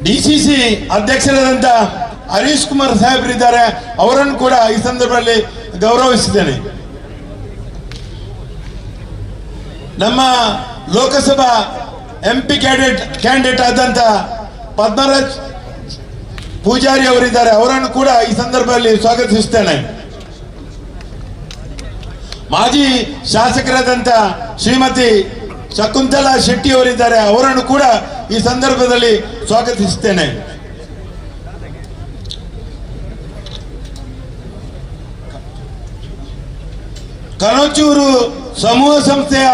ಡಿಸಿಸಿ ಅಧ್ಯಕ್ಷರಾದಂಥ ಹರೀಶ್ ಕುಮಾರ್ ಸಾಹೇಬರಿದ್ದಾರೆ, ಅವರನ್ನು ಕೂಡ ಈ ಸಂದರ್ಭದಲ್ಲಿ ಗೌರವಿಸುತ್ತೇನೆ. ನಮ್ಮ ಲೋಕಸಭಾ ಎಂಪಿ ಕ್ಯಾಂಡಿಡೇಟ್ ಆದಂಥ ಪದ್ಮರಾಜ್ ಪೂಜಾರಿ ಅವರಿದ್ದಾರೆ, ಅವರನ್ನು ಕೂಡ ಈ ಸಂದರ್ಭದಲ್ಲಿ ಸ್ವಾಗತಿಸುತ್ತೇನೆ. ಮಾಜಿ ಶಾಸಕರಾದಂಥ ಶ್ರೀಮತಿ ಶಕುಂತಲಾ ಶೆಟ್ಟಿ ಅವರಿದ್ದಾರೆ, ಅವರನ್ನು ಕೂಡ ಈ ಸಂದರ್ಭದಲ್ಲಿ ಸ್ವಾಗತಿಸುತ್ತೇನೆ. ಕನಚೂರು ಸಮೂಹ ಸಂಸ್ಥೆಯ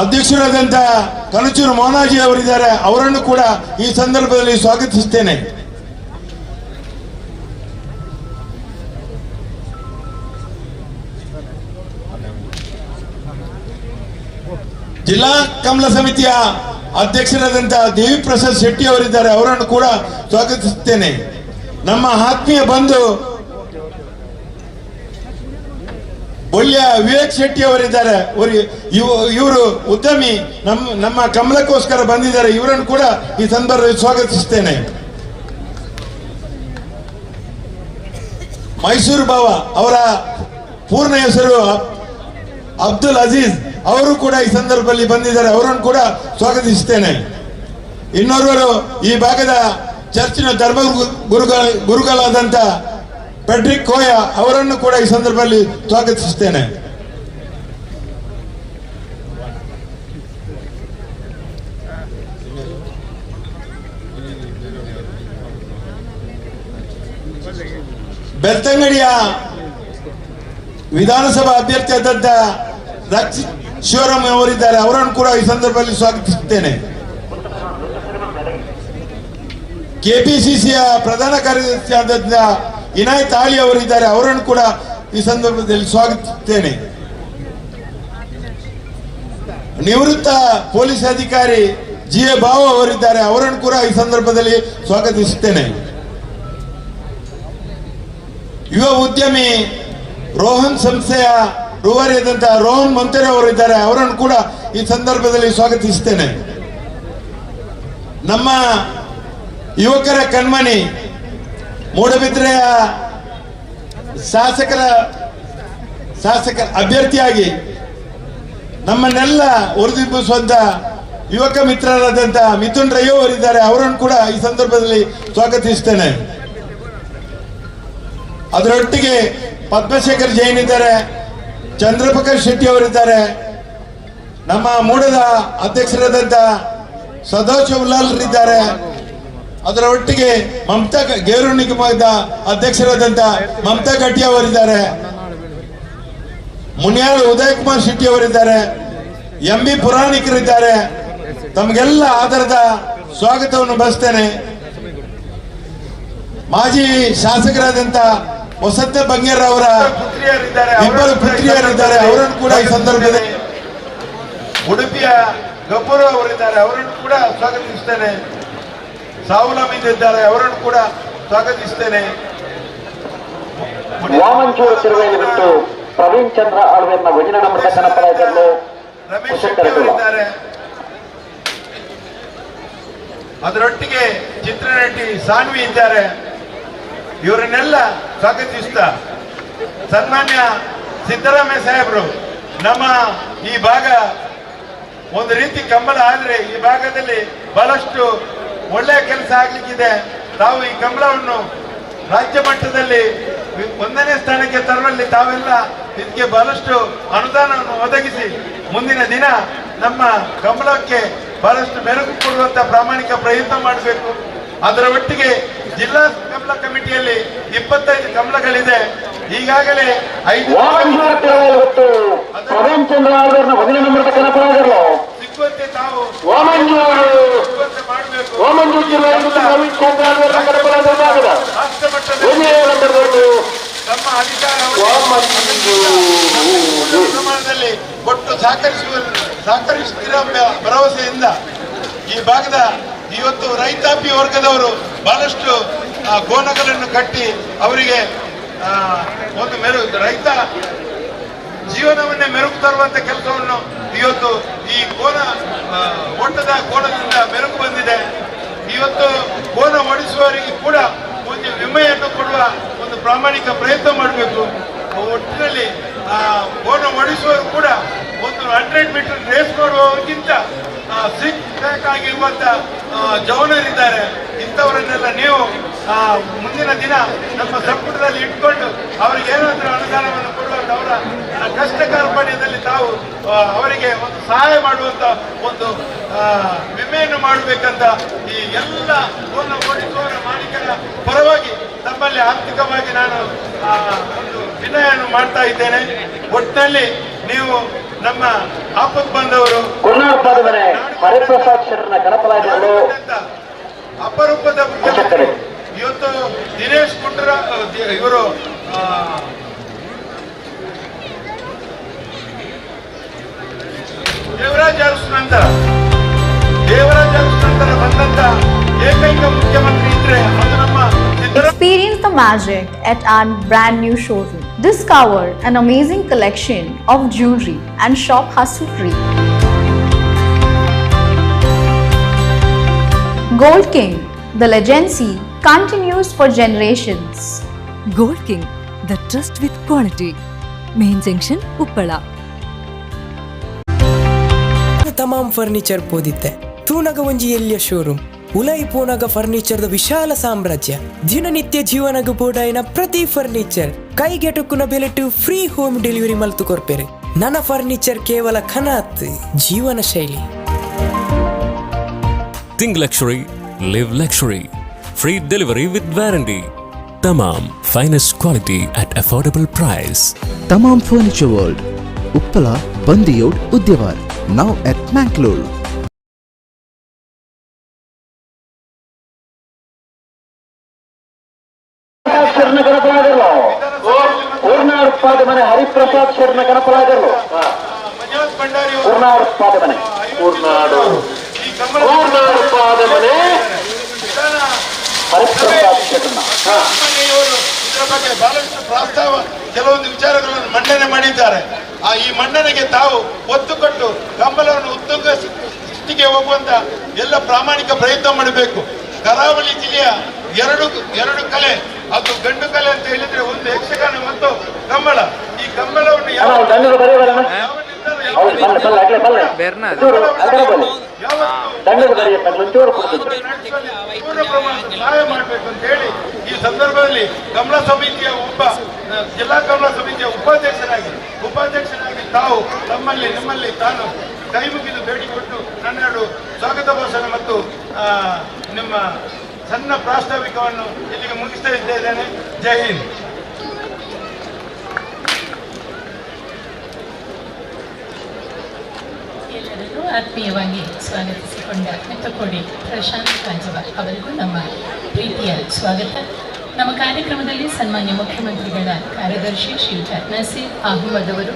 ಅಧ್ಯಕ್ಷರಾದಂಥ ಕನಚೂರು ಮೋನಾಜಿ ಅವರಿದ್ದಾರೆ, ಅವರನ್ನು ಕೂಡ ಈ ಸಂದರ್ಭದಲ್ಲಿ ಸ್ವಾಗತಿಸುತ್ತೇನೆ. ಜಿಲ್ಲಾ ಕಮಲ ಸಮಿತಿಯ ಅಧ್ಯಕ್ಷರಾದಂತಹ ದೇವಿ ಪ್ರಸಾದ್ ಶೆಟ್ಟಿ ಅವರಿದ್ದಾರೆ, ಅವರನ್ನು ಕೂಡ ಸ್ವಾಗತಿಸುತ್ತೇನೆ. ನಮ್ಮ ಆತ್ಮೀಯ ಬಂಧು ಬೊಳ್ಯ ವಿವೇಕ್ ಶೆಟ್ಟಿ ಅವರಿದ್ದಾರೆ, ಇವರು ಉದ್ಯಮಿ, ನಮ್ಮ ಕಮಲಕ್ಕೋಸ್ಕರ ಬಂದಿದ್ದಾರೆ, ಇವರನ್ನು ಕೂಡ ಈ ಸಂದರ್ಭದಲ್ಲಿ ಸ್ವಾಗತಿಸುತ್ತೇನೆ. ಮೈಸೂರು ಬಾವ ಅವರ ಪೂರ್ಣ ಹೆಸರು ಅಬ್ದುಲ್ ಅಜೀಜ್ ಅವರು ಕೂಡ ಈ ಸಂದರ್ಭದಲ್ಲಿ ಬಂದಿದ್ದಾರೆ, ಅವರನ್ನು ಕೂಡ ಸ್ವಾಗತಿಸುತ್ತೇನೆ. ಇನ್ನೋರ್ವರು ಈ ಭಾಗದ ಚರ್ಚಿನ ಧರ್ಮ ಗುರುಗಳಾದಂಥ ಪೆಟ್ರಿಕ್ ಕೋಯ ಅವರನ್ನು ಕೂಡ ಈ ಸಂದರ್ಭದಲ್ಲಿ ಸ್ವಾಗತಿಸುತ್ತೇನೆ. ಬೆಳ್ತಂಗಡಿಯ ವಿಧಾನಸಭಾ ಅಭ್ಯರ್ಥಿಯಾದಂಥ ರಕ್ಷಿತ್ ಶಿವರಾಮ್ ಅವರಿದ್ದಾರೆ, ಅವರನ್ನು ಕೂಡ ಈ ಸಂದರ್ಭದಲ್ಲಿ ಸ್ವಾಗತಿಸುತ್ತೇನೆ. ಕೆಪಿಸಿಸಿಯ ಪ್ರಧಾನ ಕಾರ್ಯದರ್ಶಿಯಾದಂಥ ಇನಾಯತ್ ಆಲಿ ಅವರಿದ್ದಾರೆ, ಅವರನ್ನು ಕೂಡ ಈ ಸಂದರ್ಭದಲ್ಲಿ ಸ್ವಾಗತಿಸುತ್ತೇನೆ. ನಿವೃತ್ತ ಪೊಲೀಸ್ ಅಧಿಕಾರಿ ಜಿ ಎ ಬಾವು ಅವರಿದ್ದಾರೆ, ಅವರನ್ನು ಕೂಡ ಈ ಸಂದರ್ಭದಲ್ಲಿ ಸ್ವಾಗತಿಸುತ್ತೇನೆ. ಯುವ ಉದ್ಯಮಿ ರೋಹನ್ ಸಂಸ್ಥೆಯ ರೂವಾರಿಯಾದಂತಹ ರೋಹನ್ ಮಂತೆರೆ ಅವರಿದ್ದಾರೆ, ಅವರನ್ನು ಕೂಡ ಈ ಸಂದರ್ಭದಲ್ಲಿ ಸ್ವಾಗತಿಸುತ್ತೇನೆ. ನಮ್ಮ ಯುವಕರ ಕಣ್ಮಣಿ ಮೂಡಬಿದ್ರೆಯ ಶಾಸಕರ ಅಭ್ಯರ್ಥಿಯಾಗಿ ನಮ್ಮನ್ನೆಲ್ಲ ಹುರಿದುಂಬಿಸುವಂತ ಯುವಕ ಮಿತ್ರರಾದಂತಹ ಮಿಥುನ್ ರೈ ಅವರಿದ್ದಾರೆ, ಅವರನ್ನು ಕೂಡ ಈ ಸಂದರ್ಭದಲ್ಲಿ ಸ್ವಾಗತಿಸುತ್ತೇನೆ. ಅದರೊಟ್ಟಿಗೆ ಪದ್ಮಶೇಖರ್ ಜೈನ್ ಇದ್ದಾರೆ, ಚಂದ್ರಪ್ರಕಾಶ್ ಶೆಟ್ಟಿ ಅವರಿದ್ದಾರೆ, ನಮ್ಮ ಮೂಡದ ಅಧ್ಯಕ್ಷರಾದಂಥ ಸದಾಶಿವ ಉಲ್ಲಾಲ್ರಿದ್ದಾರೆ, ಅದರ ಒಟ್ಟಿಗೆ ಮಮತಾ ಗೇರು ನಿಗಮದ ಅಧ್ಯಕ್ಷರಾದಂಥ ಮಮತಾ ಗಟ್ಟಿ ಅವರಿದ್ದಾರೆ, ಮುನಿಯಾಳ ಉದಯ್ ಕುಮಾರ್ ಶೆಟ್ಟಿ ಅವರಿದ್ದಾರೆ, ಎಂ ಬಿ ಪುರಾಣಿಕರಿದ್ದಾರೆ. ತಮಗೆಲ್ಲ ಆದರದ ಸ್ವಾಗತವನ್ನು ಬಯಸ್ತೇನೆ. ಮಾಜಿ ಶಾಸಕರಾದಂಥ ವಸಂತ ಬಂಗೇರ ಅವರ ಇಬ್ಬರು ಪುತ್ರಿಯರಿದ್ದಾರೆ, ಅವರನ್ನು ಕೂಡ ಈ ಸಂದರ್ಭದಲ್ಲಿ ಉಡುಪಿಯ ಗಬ್ಬರು ಅವರಿದ್ದಾರೆ, ಅವರನ್ನು ಕೂಡ ಸ್ವಾಗತಿಸ್ತೇನೆ. ಸಾವುಲಮಿದ್ದಾರೆ, ಅವರನ್ನು ಕೂಡ ಸ್ವಾಗತಿಸ್ತೇನೆ. ವಾಮಂಚೂರು ತಿರುವೆಯಲ್ಲಿ ಬಿಟ್ಟು ಪ್ರವೀಣ್ ಚಂದ್ರ ಆಳ್ವೆರ್ನ ವಜನ ನಮ್ರತ ಕನಪಲಾಯದಲ್ಲಿ ರಮೇಶ್ ಶೆಟ್ಟಿ ಅವರಿದ್ದಾರೆ. ಅದರೊಟ್ಟಿಗೆ ಚಿತ್ರನಟಿ ಸಾನ್ವಿ ಇದ್ದಾರೆ. ಇವರನ್ನೆಲ್ಲ ಸ್ವಾಗತಿಸ್ತಾ ಸನ್ಮಾನ್ಯ ಸಿದ್ದರಾಮಯ್ಯ ಸಾಹೇಬರು, ನಮ್ಮ ಈ ಭಾಗ ಒಂದು ರೀತಿ ಕಂಬಳ ಆದರೆ ಈ ಭಾಗದಲ್ಲಿ ಬಹಳಷ್ಟು ಒಳ್ಳೆಯ ಕೆಲಸ ಆಗ್ಲಿಕ್ಕಿದೆ. ತಾವು ಈ ಕಂಬಳವನ್ನು ರಾಜ್ಯ ಮಟ್ಟದಲ್ಲಿ ಒಂದನೇ ಸ್ಥಾನಕ್ಕೆ ತರುವಲ್ಲಿ ತಾವೆಲ್ಲ ಇದಕ್ಕೆ ಬಹಳಷ್ಟು ಅನುದಾನವನ್ನು ಒದಗಿಸಿ ಮುಂದಿನ ದಿನ ನಮ್ಮ ಕಂಬಳಕ್ಕೆ ಬಹಳಷ್ಟು ಮೆರುಗು ಕೊಡುವಂತ ಪ್ರಾಮಾಣಿಕ ಪ್ರಯತ್ನ ಮಾಡಬೇಕು. ಅದರ ಒಟ್ಟಿಗೆ ಜಿಲ್ಲಾ ಕಂಬಳ ಕಮಿಟಿಯಲ್ಲಿ 25 ಕಂಬಳಗಳಿದೆ. ಈಗಾಗಲೇ 5 ಸಿಕ್ಕುವಂತೆ ತಾವು ಮಾಡಬೇಕು. ರಾಷ್ಟ್ರ ಮಟ್ಟದಲ್ಲಿ ತಮ್ಮ ಅಧಿಕಾರ ಪ್ರಮಾಣದಲ್ಲಿ ಕೊಟ್ಟು ಸಹಕರಿಸುತ್ತಿರುವ ಭರವಸೆಯಿಂದ ಈ ಭಾಗದ ಇವತ್ತು ರೈತಾಪಿ ವರ್ಗದವರು ಬಹಳಷ್ಟು ಗೋನಗಳನ್ನು ಕಟ್ಟಿ ಅವರಿಗೆ ಒಂದು ರೈತ ಜೀವನವನ್ನೇ ಮೆರುಗು ತರುವಂತ ಕೆಲಸವನ್ನು ಇವತ್ತು ಈ ಕೋನ ಓಟದ ಕೋನದಿಂದ ಮೆರುಗು ಬಂದಿದೆ. ಇವತ್ತು ಕೋನ ಓಡಿಸುವವರಿಗೆ ಕೂಡ ಒಂದು ವಿಮೆಯನ್ನು ಕೊಡುವ ಒಂದು ಪ್ರಾಮಾಣಿಕ ಪ್ರಯತ್ನ ಮಾಡಬೇಕು. ಒಟ್ಟಿನಲ್ಲಿ ಕೋನ ಓಡಿಸುವವರು ಕೂಡ ಒಂದು 100 ಮೀಟರ್ ರೇಸ್ ಮಾಡುವವರಿಗಿಂತ ಸಿಕ್ಸ್ ಪ್ಯಾಕ್ ಆಗಿರುವಂತ ಜವಾನರಿದ್ದಾರೆ. ಇಂಥವರನ್ನೆಲ್ಲ ನೀವು ಮುಂದಿನ ದಿನ ನಮ್ಮ ಸಂಪುಟದಲ್ಲಿ ಇಟ್ಕೊಂಡು ಅವರಿಗೆ ಏನಾದರೂ ಅನುದಾನವನ್ನು ಕೊಡುವಂತ ಅವರ ಕಷ್ಟ ಕಾರ್ಪಣ್ಯದಲ್ಲಿ ತಾವು ಅವರಿಗೆ ಒಂದು ಸಹಾಯ ಮಾಡುವಂತ ಒಂದು ವಿಮೆಯನ್ನು ಮಾಡಬೇಕಂತ ಈ ಎಲ್ಲ ಕೋನ ಓಡಿಸುವವರ ಮಾಲೀಕರ ಪರವಾಗಿ ತಮ್ಮಲ್ಲಿ ಆರ್ಥಿಕವಾಗಿ ನಾನು ಒಂದು ವಿನಯನ್ನು ಮಾಡ್ತಾ ಇದ್ದೇನೆ. ಒಟ್ಟಿನಲ್ಲಿ ನೀವು ನಮ್ಮ ಆಪತ್ ಬಂದವರು ಹರಿಪ್ರಸಾದ್ ಶೆಟ್ಟರ್ನ ಕನಪಲಾಯದಲ್ಲಿ ಅಪರೂಪದ ಮುಖ್ಯಮಂತ್ರಿ ಇವತ್ತು ದಿನೇಶ್ ಗುಂಡೂರ ಇವರು ದೇವರಾಜ್ ಅರಸು ನಂತರ magic at our brand new showroom. Discover an amazing collection of jewelry and shop hassle free. Gold King, the legacy continues for generations. Gold King, the trust with quality. Main junction, Uppala. Tamam furniture ಪೋದಿತ್ತೆ ತೂನಗ ಒಂಜಿ ಎಲ್ಯ showroom ಉಲೈ ಪೋನಗ ಫರ್ನಿಚರ್ದ ವಿಶಾಲ ಸಾಮ್ರಾಜ್ಯ. ದಿನನಿತ್ಯ ಜೀವನಗ ಬೋಡಾಯಿನ ಪ್ರತಿ furniture ಕೈಗೆಟುಕುನ ಬೆಲೆಟು free home delivery ಮಲ್ತು ಕೊರ್ಪೆರು. ನನ furniture ಕೇವಲ ಕನಾತ್ ಜೀವನ ಶೈಲಿ. Think luxury, live luxury. Free delivery with warranty. Tamam, finest quality at affordable price. Tamam Furniture World, Uppala, Bandiyod, Udyavar, now at Mangalore. ಶರಣ ಗಣಪರಾಜರು ಪೂರ್ಣಾಡ್ ಪಾದಮನೆ ಹರಿಪ್ರಸಾದ್ ಶರಣ ಗಣಪರಾಜರು ಪೂರ್ಣಾಡ್ ಪಾದಮನೆ ಪೂರ್ಣಾಡು ಪೂರ್ಣಾಡು ಪಾದಮನೆ ಹರಿಪ್ರಸಾದ್ ಶರಣ. ಇದರ ಬಗ್ಗೆ ಬಹಳಷ್ಟು ಪ್ರಸ್ತಾವ ಕೆಲವೊಂದು ವಿಚಾರಗಳನ್ನು ಮಂಡನೆ ಮಾಡಿದ್ದಾರೆ. ಆ ಈ ಮಂಡನೆಗೆ ತಾವು ಒತ್ತು ಕೊಟ್ಟು ಕಂಬಳವನ್ನು ಉತ್ತುಂಗ ಸೃಷ್ಟಿಗೆ ಹೋಗುವಂತ ಎಲ್ಲ ಪ್ರಾಮಾಣಿಕ ಪ್ರಯತ್ನ ಮಾಡಬೇಕು. ಕರಾವಳಿ ಜಿಲ್ಲೆಯ ಎರಡು ಎರಡು ಕಲೆ, ಅದು ಗಂಡು ಕಲೆ ಅಂತ ಹೇಳಿದ್ರೆ ಒಂದು ಯಕ್ಷಗಾನ ಮತ್ತು ಕಂಬಳ. ಈ ಕಂಬಳವನ್ನು ಪೂರ್ಣ ಪ್ರಮಾಣದ ಸಹಾಯ ಮಾಡಬೇಕು ಅಂತ ಹೇಳಿ ಈ ಸಂದರ್ಭದಲ್ಲಿ ಕಮಲ ಸಮಿತಿಯ ಒಬ್ಬ ಜಿಲ್ಲಾ ಕಮಲ ಸಮಿತಿಯ ಉಪಾಧ್ಯಕ್ಷರಾಗಿ ತಾವು ತಮ್ಮಲ್ಲಿ ನಿಮ್ಮಲ್ಲಿ ತಾನು ಕೈ ಮುಗಿದು ಬೇಡಿಕೊಟ್ಟು ನನ್ನೆರಡು ಸ್ವಾಗತ ಭಾಷಣ ಮತ್ತು ನಿಮ್ಮ ಸಣ್ಣ ಪ್ರಾಸ್ತಾವಿಕವನ್ನು ಇಲ್ಲಿಗೆ ಮುಗಿಸ್ತಾ ಇದ್ದೇನೆ. ಜೈ ಹಿಂದ್. ಎಲ್ಲರನ್ನೂ ಆತ್ಮೀಯವಾಗಿ ಸ್ವಾಗತಿಸಿಕೊಂಡ ಮೆತ್ತಕೋಡಿ ಪ್ರಶಾಂತ್ ಕಾಜವ ಅವರಿಗೂ ನಮ್ಮ ಪ್ರೀತಿಯ ಸ್ವಾಗತ. ನಮ್ಮ ಕಾರ್ಯಕ್ರಮದಲ್ಲಿ ಸನ್ಮಾನ್ಯ ಮುಖ್ಯಮಂತ್ರಿಗಳ ಕಾರ್ಯದರ್ಶಿ ಶ್ರೀಯುತ ನಸೀರ್ ಅಹ್ಮದ್ ಅವರು,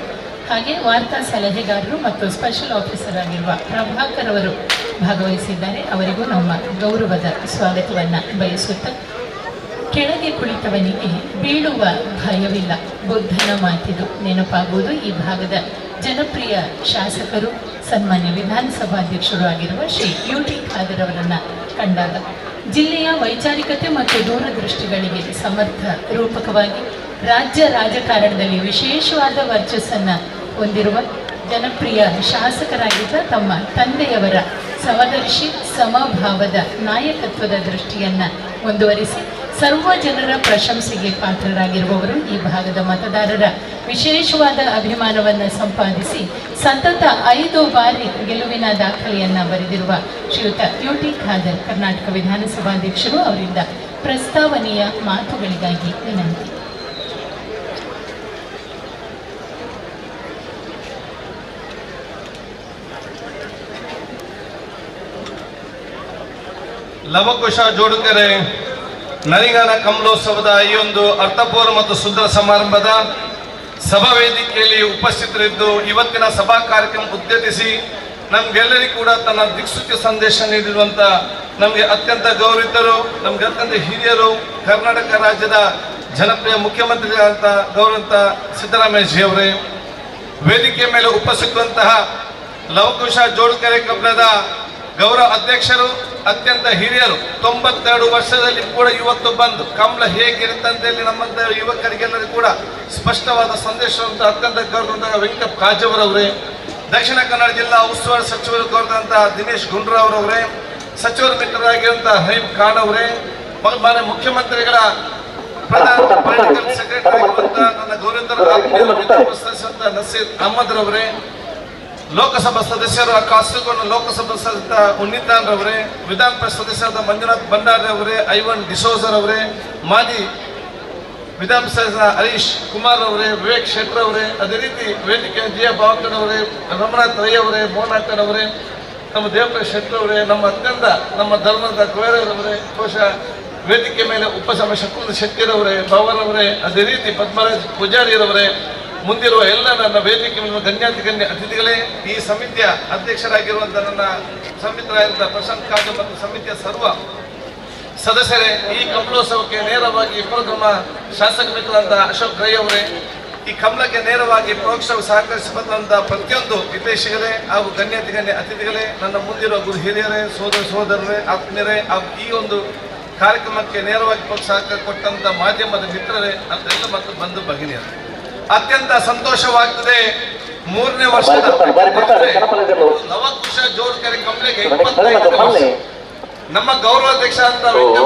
ಹಾಗೆ ವಾರ್ತಾ ಸಲಹೆಗಾರರು ಮತ್ತು ಸ್ಪೆಷಲ್ ಆಫೀಸರ್ ಆಗಿರುವ ಪ್ರಭಾಕರ್ ಅವರು ಭಾಗವಹಿಸಿದ್ದಾರೆ. ಅವರಿಗೂ ನಮ್ಮ ಗೌರವದ ಸ್ವಾಗತವನ್ನು ಬಯಸುತ್ತಾ, ಕೆಳಗೆ ಕುಳಿತವನಿಗೆ ಬೀಳುವ ಭಯವಿಲ್ಲ, ಬುದ್ಧನ ಮಾತಿದು ನೆನಪಾಗುವುದು. ಈ ಭಾಗದ ಜನಪ್ರಿಯ ಶಾಸಕರು ಸನ್ಮಾನ್ಯ ವಿಧಾನಸಭಾಧ್ಯಕ್ಷರು ಆಗಿರುವ ಶ್ರೀ ಯು ಟಿ ಖಾದರ್ ಅವರನ್ನು ಕಂಡಾಗ ಜಿಲ್ಲೆಯ ವೈಚಾರಿಕತೆ ಮತ್ತು ದೂರದೃಷ್ಟಿಗಳಿಗೆ ಸಮರ್ಥ ರೂಪಕವಾಗಿ ರಾಜ್ಯ ರಾಜಕಾರಣದಲ್ಲಿ ವಿಶೇಷವಾದ ವರ್ಚಸ್ಸನ್ನು ಹೊಂದಿರುವ ಜನಪ್ರಿಯ ಶಾಸಕರಾಗಿದ್ದ ತಮ್ಮ ತಂದೆಯವರ ಸಮದರ್ಶಿ ಸಮಭಾವದ ನಾಯಕತ್ವದ ದೃಷ್ಟಿಯನ್ನು ಮುಂದುವರಿಸಿ ಸರ್ವ ಜನರ ಪ್ರಶಂಸೆಗೆ ಪಾತ್ರರಾಗಿರುವವರು ಈ ಭಾಗದ ಮತದಾರರ ವಿಶೇಷವಾದ ಅಭಿಮಾನವನ್ನು ಸಂಪಾದಿಸಿ ಸತತ 5 ಬಾರಿ ಗೆಲುವಿನ ದಾಖಲೆಯನ್ನು ಬರೆದಿರುವ ಶ್ರೀಯುತ ಯು ಟಿ ಖಾದರ್ ಕರ್ನಾಟಕ ವಿಧಾನಸಭಾಧ್ಯಕ್ಷರು ಅವರಿಂದ ಪ್ರಸ್ತಾವನೆಯ ಮಾತುಗಳಿಗಾಗಿ ವಿನಂತಿ. ಲವಕುಶ ಜೋಡುಕೆರೆ ನರಿಗಾನ ಕಮಲೋತ್ಸವದ ಈ ಒಂದು ಅರ್ಥಪೂರ್ಣ ಮತ್ತು ಸುಂದರ ಸಮಾರಂಭದ ಸಭಾ ವೇದಿಕೆಯಲ್ಲಿ ಉಪಸ್ಥಿತರಿದ್ದು ಇವತ್ತಿನ ಸಭಾ ಕಾರ್ಯಕ್ರಮ ಉದ್ದೇಶಿಸಿ ನಮಗೆಲ್ಲರಿಗೂ ಕೂಡ ತನ್ನ ದಿಕ್ಸೂಚಿ ಸಂದೇಶ ನೀಡಿರುವಂಥ ನಮಗೆ ಅತ್ಯಂತ ಗೌರವಿತರು, ನಮಗೆ ಅತ್ಯಂತ ಹಿರಿಯರು, ಕರ್ನಾಟಕ ರಾಜ್ಯದ ಜನಪ್ರಿಯ ಮುಖ್ಯಮಂತ್ರಿಗಳಾದಂಥ ಗೌರವಂತ ಸಿದ್ದರಾಮಯ್ಯಜಿಯವರೇ, ವೇದಿಕೆ ಮೇಲೆ ಉಪಸ್ಥಿತರಂತಹ ಲವಕುಶ ಜೋಡುಕೆರೆ ಕಮಲದ ಗೌರವ ಅಧ್ಯಕ್ಷರು, ಅತ್ಯಂತ ಹಿರಿಯರು, 92 ವರ್ಷದಲ್ಲಿ ಕೂಡ ಇವತ್ತು ಬಂದು ಕಮಲ ಹೇಗಿರುತ್ತಂತೇಳಿ ನಮ್ಮಂತ ಯುವಕರಿಗೆಲ್ಲರೂ ಕೂಡ ಸ್ಪಷ್ಟವಾದ ಸಂದೇಶವಂತ ಅತ್ಯಂತ ಗೌರವಂತ ವೆಂಕಟಪ್ಪ ಕಾಜವರವರೇ, ದಕ್ಷಿಣ ಕನ್ನಡ ಜಿಲ್ಲಾ ಉಸ್ತುವಾರಿ ಸಚಿವರು ಗೌರವಂತಹ ದಿನೇಶ್ ಗುಂಡೂರಾವ್ರವರೇ, ಸಚಿವರ ಮಿತ್ರರಾಗಿರುವಂತಹ ಹರೀಂ ಖಾನ್ ಅವರೇ, ಮಾನ್ಯ ಮುಖ್ಯಮಂತ್ರಿಗಳ ಪ್ರಧಾನ ಪೊಲಿಟಿಕಲ್ ಸೆಕ್ರೆಟರಿ ಆಗಿರುವಂತಹ ನನ್ನ ಗೌರವ ಸದಸ್ಯರಂತ ನಸೀರ್ ಅಹಮದ್ ರವರೇ, ಲೋಕಸಭಾ ಸದಸ್ಯರು ಕಾಸರಗೋಡು ಲೋಕಸಭಾ ಸದಸ್ಯ ಉನ್ನಿತಾನ್ ರವರೇ, ವಿಧಾನ ಪರಿಷತ್ ಸದಸ್ಯರಾದ ಮಂಜುನಾಥ್ ಭಂಡಾರಿ ಅವರೇ, ಐವನ್ ಡಿಸೋಜರ್ ಅವರೇ, ಮಾಜಿ ವಿಧಾನ ಸದಸ್ಯ ಹರೀಶ್ ಕುಮಾರ್ ಅವರೇ, ವಿವೇಕ್ ಶೆಟ್ಟರ್ ಅವರೇ, ಅದೇ ರೀತಿ ವೇದಿಕೆ ಜಿ ಎ ಭಾವಕರ್ ಅವರೇ, ರಮನಾಥ್ ರೈ ಅವರೇ, ಮೋಹನಾಥನ್ ಅವರೇ, ನಮ್ಮ ದೇವಪ್ರಸಾದ್ ಶೆಟ್ಟರ್ ಅವರೇ, ನಮ್ಮ ಅತ್ಯಂತ ನಮ್ಮ ಧರ್ಮದ ಕುಬೇರವರೇ, ಬಹುಶಃ ವೇದಿಕೆ ಮೇಲೆ ಉಪಸಭಾ ಶಕುಂದ ಶೆಟ್ಟಿರವರೇ, ಬಾವರವರೇ, ಅದೇ ರೀತಿ ಪದ್ಮರಾಜ್ ಪೂಜಾರಿರವರೇ, ಮುಂದಿರುವ ಎಲ್ಲ ನನ್ನ ವೇದಿಕೆ ಮೇಲೆ ಗಣ್ಯಾತಿ ಗಣ್ಯ ಅತಿಥಿಗಳೇ, ಈ ಸಮಿತಿಯ ಅಧ್ಯಕ್ಷರಾಗಿರುವಂಥ ನನ್ನ ಸಮಿತರಾದಂಥ ಪ್ರಶಾಂತ್ ಕಾಜ ಮತ್ತು ಸಮಿತಿಯ ಸರ್ವ ಸದಸ್ಯರೇ, ಈ ಕಂಬಳೋತ್ಸವಕ್ಕೆ ನೇರವಾಗಿ ಪ್ರಥಮ ಶಾಸಕ ಮಿತ್ರರಾದ ಅಶೋಕ್ ರೈ ಅವರೇ, ಈ ಕಂಬಳಕ್ಕೆ ನೇರವಾಗಿ ಪರೋಕ್ಷವಾಗಿ ಸಹಕರಿಸಿ ಬಂದಂಥ ಪ್ರತಿಯೊಂದು ಹಿತೈಷಿಗಳೇ ಹಾಗೂ ಗಣ್ಯಾತಿ ಗಣ್ಯ ಅತಿಥಿಗಳೇ, ನನ್ನ ಮುಂದಿರುವ ಗುರು ಹಿರಿಯರೇ, ಸೋದರ ಸೋದರರೇ, ಆತ್ಮೀಯರೇ ಹಾಗೂ ಈ ಒಂದು ಕಾರ್ಯಕ್ರಮಕ್ಕೆ ನೇರವಾಗಿ ಸಹಕಾರ ಕೊಟ್ಟಂತ ಮಾಧ್ಯಮದ ಮಿತ್ರರೇ ಅಂತೆಲ್ಲ ಮತ್ತು ಬಂಧು ಭಗಿನಿಯರು, ಅತ್ಯಂತ ಸಂತೋಷವಾಗ್ತದೆ. ಮೂರನೇ ವರ್ಷದ ಲವಕುಶ ಜೋಡ್ಕೆರೆ ಕಂಬಳಿಗೆ 25 ವರ್ಷ. ನಮ್ಮ ಗೌರವಾಧ್ಯಕ್ಷ ಅಂತ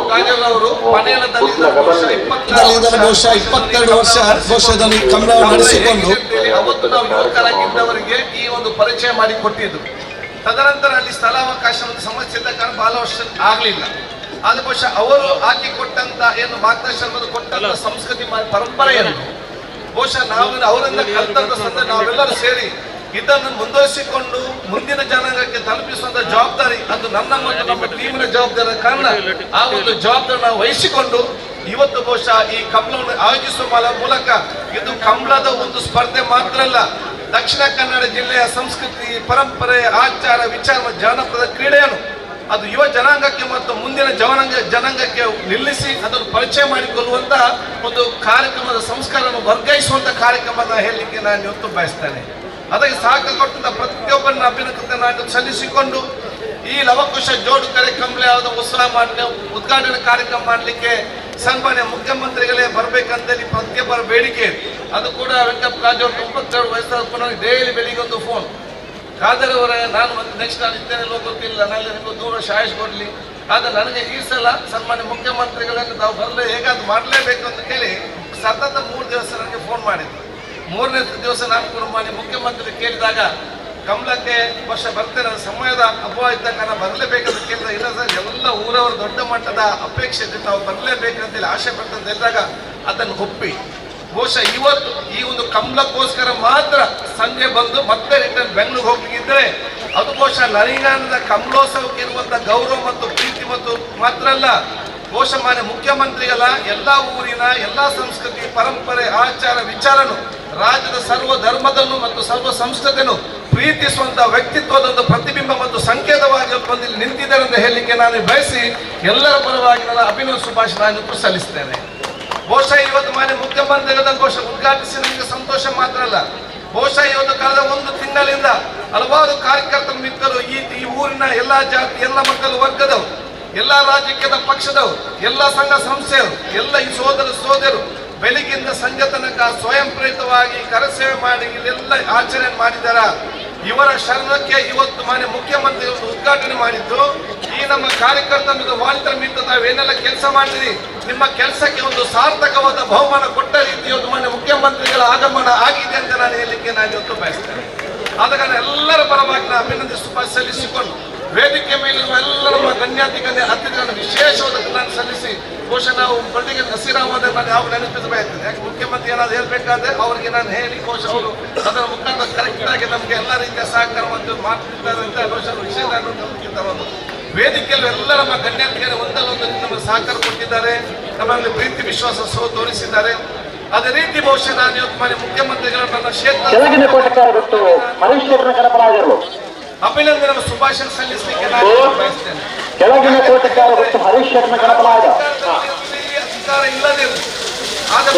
ಕಾಜಲ್ ಅವರು ಬಹುಶಃ 22 ವರ್ಷ ವರ್ಷದಲ್ಲಿ ಕಂಬಳ ನಡೆಸಿಕೊಂಡು ಅವತ್ತು ನಾವು ಯುವಕರಾಗಿದ್ದವರಿಗೆ ಈ ಒಂದು ಪರಿಚಯ ಮಾಡಿ ಕೊಟ್ಟಿದ್ದು. ತದನಂತರ ಅಲ್ಲಿ ಸ್ಥಳಾವಕಾಶ ಒಂದು ಸಮಸ್ಯೆ ಇದ್ದ ಕಾರಣ ಬಹಳ ವರ್ಷ ಆಗ್ಲಿಲ್ಲ. ಆದ ಬಹುಶಃ ಅವರು ಹಾಕಿಕೊಟ್ಟಂತ ಏನು ಮಾರ್ಗದರ್ಶನ ಕೊಟ್ಟಂತ ಸಂಸ್ಕೃತಿ ಪರಂಪರೆಯನ್ನು ಬಹುಶಃ ನಾವು ಅವರಿಂದ ಕಲ್ತಂತ ಸಂದರ್ಭ ನಾವೆಲ್ಲರೂ ಸೇರಿ ಇದನ್ನು ಮುಂದುವರಿಸಿಕೊಂಡು ಮುಂದಿನ ಜನಾಂಗಕ್ಕೆ ತಲುಪಿಸುವಂತ ಜವಾಬ್ದಾರಿ ಅದು ನನ್ನ ಮತ್ತು ನಮ್ಮ ಟೀಮಿನ ಜವಾಬ್ದಾರಿ. ಕಾರಣ ಆ ಒಂದು ಜವಾಬ್ದಾರಿ ನಾವು ವಹಿಸಿಕೊಂಡು ಇವತ್ತು ಬಹುಶಃ ಈ ಕಂಬಳವನ್ನು ಆಯೋಜಿಸುವ ಮೂಲಕ ಇದು ಕಂಬಳದ ಒಂದು ಸ್ಪರ್ಧೆ ಮಾತ್ರ ಅಲ್ಲ, ದಕ್ಷಿಣ ಕನ್ನಡ ಜಿಲ್ಲೆಯ ಸಂಸ್ಕೃತಿ, ಪರಂಪರೆ, ಆಚಾರ ವಿಚಾರ, ಜಾನಪದ ಕ್ರೀಡೆಯನ್ನು ಅದು ಯುವ ಜನಾಂಗಕ್ಕೆ ಮತ್ತು ಮುಂದಿನ ಜನಾಂಗಕ್ಕೆ ನಿಲ್ಲಿಸಿ ಅದನ್ನು ಪರಿಚಯ ಮಾಡಿಕೊಳ್ಳುವಂತಹ ಒಂದು ಕಾರ್ಯಕ್ರಮದ ಸಂಸ್ಕಾರವನ್ನು ವರ್ಗಾಯಿಸುವಂತಹ ಕಾರ್ಯಕ್ರಮದ ಹೇಳಲಿಕ್ಕೆ ನಾನು ಇವತ್ತು ಬಯಸ್ತೇನೆ. ಅದಕ್ಕೆ ಸಹಕಾರ ಕೊಟ್ಟಂತ ಪ್ರತಿಯೊಬ್ಬರನ್ನ ಅಭಿನಂದನೆ ನಾನು ಸಲ್ಲಿಸಿಕೊಂಡು ಈ ಲವಕುಶ ಜೋಡುಕರೆ ಕಂಬಳಿ ಆದ ಉತ್ಸವ ಮಾಡಲಿ ಉದ್ಘಾಟನೆ ಕಾರ್ಯಕ್ರಮ ಮಾಡಲಿಕ್ಕೆ ಸನ್ಮಾನ್ಯ ಮುಖ್ಯಮಂತ್ರಿಗಳೇ ಬರಬೇಕಂತೇಳಿ ಪ್ರತಿಯೊಬ್ಬರ ಬೇಡಿಕೆ. ಅದು ಕೂಡ ವೆಂಕಪ್ಪ ಕಾಜೋರ್ 92 ವಯಸ್ಸಾದ ಡೈಲಿ ಬೆಳಿಗ್ಗೆ ಒಂದು ಫೋನ್, ಖಾದರ್ ಅವರೇ ನಾನು ಮತ್ತೆ ನೆಕ್ಸ್ಟ್ ನಾನು ಇದ್ದೇನೆ ಇಲ್ವೋ ಗೊತ್ತಿಲ್ಲ, ನಾನು ನಿಮಗೆ ದೂರ ಶಾಯಿಸ್ ಕೊಡಲಿ, ಆದರೆ ನನಗೆ ಈ ಸಲ ಸನ್ಮಾನ್ಯ ಮುಖ್ಯಮಂತ್ರಿಗಳನ್ನು ತಾವು ಬರಲೇ ಹೇಗಾದ್ರು ಮಾಡಲೇಬೇಕು ಅಂತ ಕೇಳಿ ಸತತ 3 ದಿವಸ ನನಗೆ ಫೋನ್ ಮಾಡಿದ್ರು. ಮೂರನೇ ದಿವಸ ನಾನು ಕೂಡ ಮಾನ್ಯ ಮುಖ್ಯಮಂತ್ರಿ ಕೇಳಿದಾಗ ಕಮಲಕ್ಕೆ ವರ್ಷ ಬರ್ತೇನೆ, ಸಮಯದ ಅಭಾವ ಇದ್ದಾಗ ನಾನು ಬರಲೇಬೇಕಂತ ಕೇಳಿದ, ಇಲ್ಲ ಸರ್ ಎಲ್ಲ ಊರವರು ದೊಡ್ಡ ಮಟ್ಟದ ಅಪೇಕ್ಷೆ ಇದೆ, ತಾವು ಬರಲೇಬೇಕಂತೇಳಿ ಆಸೆ ಪಡ್ತಂತ ಹೇಳಿದಾಗ ಅದನ್ನು ಒಪ್ಪಿ ಬಹುಶಃ ಇವತ್ತು ಈ ಒಂದು ಕಂಬಳಕ್ಕೋಸ್ಕರ ಮಾತ್ರ ಸಂಜೆ ಬಂದು ಮತ್ತೆ ರಿಟರ್ನ್ ಬೆಂಗಳೂರಿಗೆ ಹೋಗ್ಲಿಕ್ಕಿದ್ರೆ ಅದು ಬಹುಶಃ ನರಿಗಾನದ ಕಂಬಳೋತ್ಸವಕ್ಕೆ ಇರುವಂಥ ಗೌರವ ಮತ್ತು ಪ್ರೀತಿ ಮತ್ತು ಮಾತ್ರ ಅಲ್ಲ, ಬಹುಶಃ ಮಾನ್ಯ ಮುಖ್ಯಮಂತ್ರಿಗಳ ಎಲ್ಲ ಊರಿನ ಎಲ್ಲ ಸಂಸ್ಕೃತಿ, ಪರಂಪರೆ, ಆಚಾರ ವಿಚಾರನು ರಾಜ್ಯದ ಸರ್ವ ಧರ್ಮದನ್ನು ಮತ್ತು ಸರ್ವ ಸಂಸ್ಕೃತಿಯನ್ನು ಪ್ರೀತಿಸುವಂಥ ವ್ಯಕ್ತಿತ್ವದ ಒಂದು ಪ್ರತಿಬಿಂಬ ಮತ್ತು ಸಂಕೇತವಾಗಿ ಬಂದು ಇಲ್ಲಿ ನಿಂತಿದ್ದಾರೆ ಅಂತ ಹೇಳಲಿಕ್ಕೆ ನಾನು ಬಯಸಿ ಎಲ್ಲರ ಪರವಾಗಿ ನನ್ನ ಅಭಿನವ ಸುಭಾಷ್ ನಾನು ಸಲ್ಲಿಸ್ತೇನೆ. ಬಹುಶಃ ಇವತ್ತು ಮಾನ್ಯ ಮುಖ್ಯಮಂತ್ರಿಗಳ ಬಹುಶಃ ಉದ್ಘಾಟಿಸಿ ನಮಗೆ ಸಂತೋಷ ಮಾತ್ರ ಅಲ್ಲ, ಬಹುಶಃ ಇವತ್ತು ಕಳೆದ 1 ತಿಂಗಳಿಂದ ಹಲವಾರು ಕಾರ್ಯಕರ್ತರ ಮಿತ್ರರು ಈ ಊರಿನ ಎಲ್ಲ ಜಾತಿ, ಎಲ್ಲ ಮಕ್ಕಳು ವರ್ಗದವರು, ಎಲ್ಲ ರಾಜಕೀಯದ ಪಕ್ಷದವರು, ಎಲ್ಲ ಸಂಘ ಸಂಸ್ಥೆಯವರು, ಎಲ್ಲ ಈ ಸೋದರ ಸೋದರರು ಬೆಳಿಗ್ಗೆಯಿಂದ ಸಂಜೆ ತನಕ ಸ್ವಯಂ ಪ್ರೇರಿತವಾಗಿ ಕರಸೇವೆ ಮಾಡಿ ಇಲ್ಲೆಲ್ಲ ಆಚರಣೆ ಮಾಡಿದಾರ. ಇವರ ಶರಣಕ್ಕೆ ಇವತ್ತು ಮಾನ್ಯ ಮುಖ್ಯಮಂತ್ರಿಗಳು ಉದ್ಘಾಟನೆ ಮಾಡಿದ್ದು. ಈ ನಮ್ಮ ಕಾರ್ಯಕರ್ತ ಮತ್ತು ವಾಲಂಟಿಯರ್ ಮಿತ್ರ ತಾವೇನೆಲ್ಲ ಕೆಲಸ ಮಾಡಿದಿರಿ, ನಿಮ್ಮ ಕೆಲಸಕ್ಕೆ ಒಂದು ಸಾರ್ಥಕವಾದ ಬಹುಮಾನ ಕೊಟ್ಟ ರೀತಿ ಇವತ್ತು ಮಾನ್ಯ ಮುಖ್ಯಮಂತ್ರಿಗಳ ಆಗಮನ ಆಗಿದೆ ಅಂತ ನಾನು ಹೇಳಲಿಕ್ಕೆ ನಾನು ಇವತ್ತು ಬಯಸ್ತೇನೆ. ಆದ ಕಾರಣ ಎಲ್ಲರ ಪರವಾಗಿ ನಾನು ಅಭಿನಂದಿಸುವ ಸಲ್ಲಿಸಿಕೊಂಡು ವೇದಿಕೆ ಮೇಲಿರುವ ಎಲ್ಲ ನಮ್ಮ ಗಣ್ಯಾತಿ ಗಣ್ಯ ಅತಿಥಿಗಳನ್ನು ವಿಶೇಷವಾದ ನಾನು ಸಲ್ಲಿಸಿ ಬಹುಶಃ ನಾವು ಪ್ರತಿಗೆ ನಸೀರಾಮದ ನಾನು ಯಾವ ನೆನಪಿಸಬೇಕಾಗ್ತದೆ. ಯಾಕೆ ಮುಖ್ಯಮಂತ್ರಿ ಏನಾದ್ರು ಹೇಳ್ಬೇಕಾದ್ರೆ ಅವರಿಗೆ ನಾನು ಹೇಳಿ ಬಹುಶಃ ಅವರು ಅದರ ಮುಖಾಂತರ ಕರೆಕ್ಟ್ ಆಗಿ ನಮಗೆ ಎಲ್ಲ ರೀತಿಯ ಸಹಕಾರವನ್ನು ಮಾಡ್ತಿದ್ದಾರೆ ಅಂತ ಬಹುಶಃ ವಿಷಯ ನಾನು ನಂಬಿಕೆ. ವೇದಿಕೆಯಲ್ಲಿ ಎಲ್ಲ ನಮ್ಮ ಗಣ್ಯಾತಿಗಳು ಒಂದಲ್ಲೊಂದು ನಮ್ಮ ಸಹಕಾರ ಕೊಟ್ಟಿದ್ದಾರೆ, ನಮ್ಮಲ್ಲಿ ಪ್ರೀತಿ ವಿಶ್ವಾಸ ಸಹ ತೋರಿಸಿದ್ದಾರೆ. ಅದೇ ರೀತಿ ಬಹುಶಃ ನಾನು ಇವತ್ತು ಮಾನ್ಯ ಮುಖ್ಯಮಂತ್ರಿಗಳ ನನ್ನ ಕ್ಷೇತ್ರ ಅಭಿನಂದನೆ ಸುಭಾಷಣ ಸಲ್ಲಿಸಲಿಕ್ಕೆ ನಾನು ಬಯಸ್ತೇನೆ. ಕೆಳಗಿನ ಕೋಟೆಕಾರ ಗೊತ್ತು ಹರೀಶ್ ಶೆಟ್ಟನ ಗಣಪಲಾದ ಅಧಿಕಾರ ಇಲ್ಲದೆ ಆದರೆ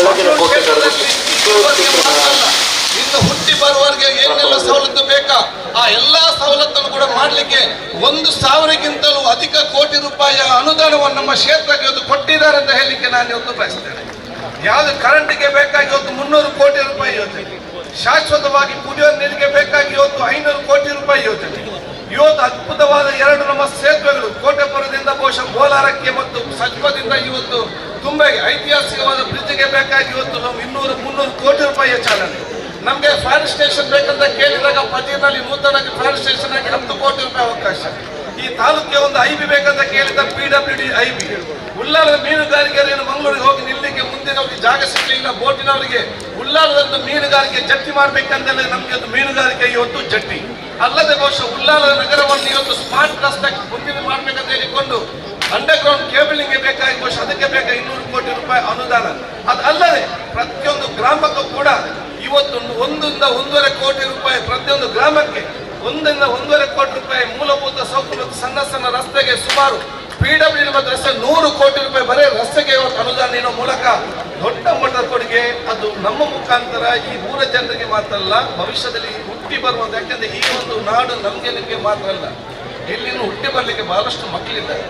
ಇನ್ನು ಹುಟ್ಟಿ ಬರುವವರಿಗೆ ಏನೆಲ್ಲ ಸವಲತ್ತು ಬೇಕಾ ಆ ಎಲ್ಲಾ ಸವಲತ್ತನ್ನು ಕೂಡ ಮಾಡಲಿಕ್ಕೆ 1,000ಕ್ಕಿಂತಲೂ ಅಧಿಕ ಕೋಟಿ ರೂಪಾಯಿಯ ಅನುದಾನವನ್ನು ನಮ್ಮ ಕ್ಷೇತ್ರಕ್ಕೆ ಇವತ್ತು ಕೊಟ್ಟಿದ್ದಾರೆ ಅಂತ ಹೇಳಲಿಕ್ಕೆ ನಾನು ಇವತ್ತು ಬಯಸ್ತೇನೆ. ಯಾವುದು ಕರೆಂಟ್ಗೆ ಬೇಕಾಗಿ ಇವತ್ತು 300 ಕೋಟಿ ರೂಪಾಯಿ ಯೋಜನೆ, ಶಾಶ್ವತವಾಗಿ ಕುಡಿಯುವ ನೀರಿಗೆ ಬೇಕಾಗಿ ಇವತ್ತು 500 ಕೋಟಿ ರೂಪಾಯಿ ಯೋಜನೆ, ಇವತ್ತು ಅದ್ಭುತವಾದ 2 ನಮ್ಮ ಸೇತುವೆಗಳು ಕೋಟೆಪುರದಿಂದ ಬಹುಶಃ ಬೋಲಾರಕ್ಕೆ ಮತ್ತು ಸಜ್ಮದಿಂದ ಇವತ್ತು ತುಂಬೆಗೆ ಐತಿಹಾಸಿಕವಾದ ಬ್ರಿಡ್ಜ್ಗೆ ಬೇಕಾಗಿ ಇವತ್ತು ನಾವು 200-300 ಕೋಟಿ ರೂಪಾಯಿಯ ಚಾಲನೆ. ನಮಗೆ ಫೈರ್ ಸ್ಟೇಷನ್ ಬೇಕಂತ ಕೇಳಿದಾಗ ಪಜೀರ್ನಲ್ಲಿ ನೂತನವಾಗಿ ಫೈರ್ ಸ್ಟೇಷನ್ ಆಗಿ 10 ಕೋಟಿ ರೂಪಾಯಿ ಅವಕಾಶ. ಈ ತಾಲೂಕಿಗೆ ಒಂದು ಐಬಿ ಬೇಕಂತ ಕೇಳಿದ PWD IB. ಉಲ್ಲಾಳದ ಮೀನುಗಾರಿಕೆಯನ್ನು ಮಂಗಳೂರಿಗೆ ಹೋಗಿ ನಿಲ್ಲಕ್ಕೆ ಮುಂದಿನವರಿಗೆ ಜಾಗ ಸಿಗಲಿಲ್ಲ, ಬೋಟಿನವರಿಗೆ ಉಲ್ಲಾಳದಂದು ಮೀನುಗಾರಿಕೆ ಜಟ್ಟಿ ಮಾಡ್ಬೇಕಂತಲೇ ನಮಗೆ ಒಂದು ಮೀನುಗಾರಿಕೆ ಇವತ್ತು ಜಟ್ಟಿ. ಅಲ್ಲದೆ ಬಹುಶಃ ಉಲ್ಲಾಳದ ನಗರವನ್ನು ಇವತ್ತು ಸ್ಮಾರ್ಟ್ ರಸ್ತೆ ಮುಂದಿನ ಮಾಡ್ಬೇಕಂತ ಹೇಳಿಕೊಂಡು ಅಂಡರ್ ಗ್ರೌಂಡ್ ಕೇಬಲಿಂಗ್ ಬೇಕಾಗಿ ಬಹುಶಃ ಅದಕ್ಕೆ ಬೇಕಾಗಿ 200 ಕೋಟಿ ರೂಪಾಯಿ ಅನುದಾನ. ಅದಲ್ಲದೆ ಪ್ರತಿಯೊಂದು ಗ್ರಾಮಕ್ಕೂ ಕೂಡ ಇವತ್ತು 1 ಇಂದ 1.5 ಕೋಟಿ ರೂಪಾಯಿ ಪ್ರತಿಯೊಂದು ಗ್ರಾಮಕ್ಕೆ 1 ಇಂದ 1.5 ಕೋಟಿ ರೂಪಾಯಿ ಮೂಲಭೂತ ಸೌಕರ್ಯ ಮತ್ತು ಸಣ್ಣ ಸಣ್ಣ ರಸ್ತೆಗೆ ಸುಮಾರು ಪಿಡಬ್ಲ್ಯೂ ಮತ್ತು ರಸ್ತೆ 100 ಕೋಟಿ ರೂಪಾಯಿ ಬರೀ ರಸ್ತೆಗೆ ಇವತ್ತು ಅನುದಾನ ನೀಡುವ ಮೂಲಕ ದೊಡ್ಡ ಮಟ್ಟದ ಕೊಡುಗೆ. ಅದು ನಮ್ಮ ಮುಖಾಂತರ ಈ ಊರ ಜನರಿಗೆ ಮಾತ್ರ ಅಲ್ಲ, ಭವಿಷ್ಯದಲ್ಲಿ ಹುಟ್ಟಿ ಬರುವಂತ, ಯಾಕೆಂದ್ರೆ ಈ ಒಂದು ನಾಡು ನಮಗೆ ನಿಮಗೆ ಮಾತ್ರ ಅಲ್ಲ, ಇಲ್ಲಿ ಹುಟ್ಟಿ ಬರಲಿಕ್ಕೆ ಬಹಳಷ್ಟು ಮಕ್ಕಳಿದ್ದಾರೆ.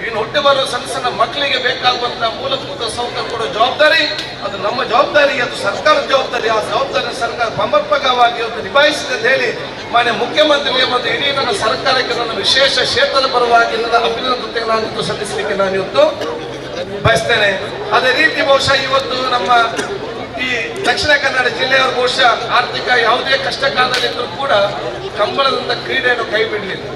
ಇನ್ನು ಹುಟ್ಟಿ ಬರುವ ಸಣ್ಣ ಸಣ್ಣ ಮಕ್ಕಳಿಗೆ ಬೇಕಾಗುವಂತಹ ಮೂಲಭೂತ ಸೌಕರ್ಯ ಕೊಡೋ ಜವಾಬ್ದಾರಿ ಅದು ನಮ್ಮ ಜವಾಬ್ದಾರಿ, ಅದು ಸರ್ಕಾರದ ಜವಾಬ್ದಾರಿ. ಆ ಜವಾಬ್ದಾರಿ ಸರ್ಕಾರ ಸಮರ್ಪಕವಾಗಿ ಅದು ನಿಭಾಯಿಸಿದೆ ಅಂತ ಹೇಳಿ ಮಾನ್ಯ ಮುಖ್ಯಮಂತ್ರಿಗೆ ಮತ್ತು ಇಡೀ ನನ್ನ ಸರ್ಕಾರಕ್ಕೆ ನನ್ನ ವಿಶೇಷ ಕ್ಷೇತ್ರದ ಪರವಾಗಿ ನನ್ನ ಅಭಿನಂದನೆ ನಾನು ಸಲ್ಲಿಸಲಿಕ್ಕೆ ನಾನು ಇವತ್ತು ಬಯಸ್ತೇನೆ. ಅದೇ ರೀತಿ ಬಹುಶಃ ಇವತ್ತು ನಮ್ಮ ಈ ದಕ್ಷಿಣ ಕನ್ನಡ ಜಿಲ್ಲೆಯವರು ಬಹುಶಃ ಆರ್ಥಿಕ ಯಾವುದೇ ಕಷ್ಟ ಕಾಲದಲ್ಲಿದ್ದರೂ ಕೂಡ ಕಂಬಳದಂಥ ಕ್ರೀಡೆಯನ್ನು ಕೈ ಬಿಡಲಿಲ್ಲ.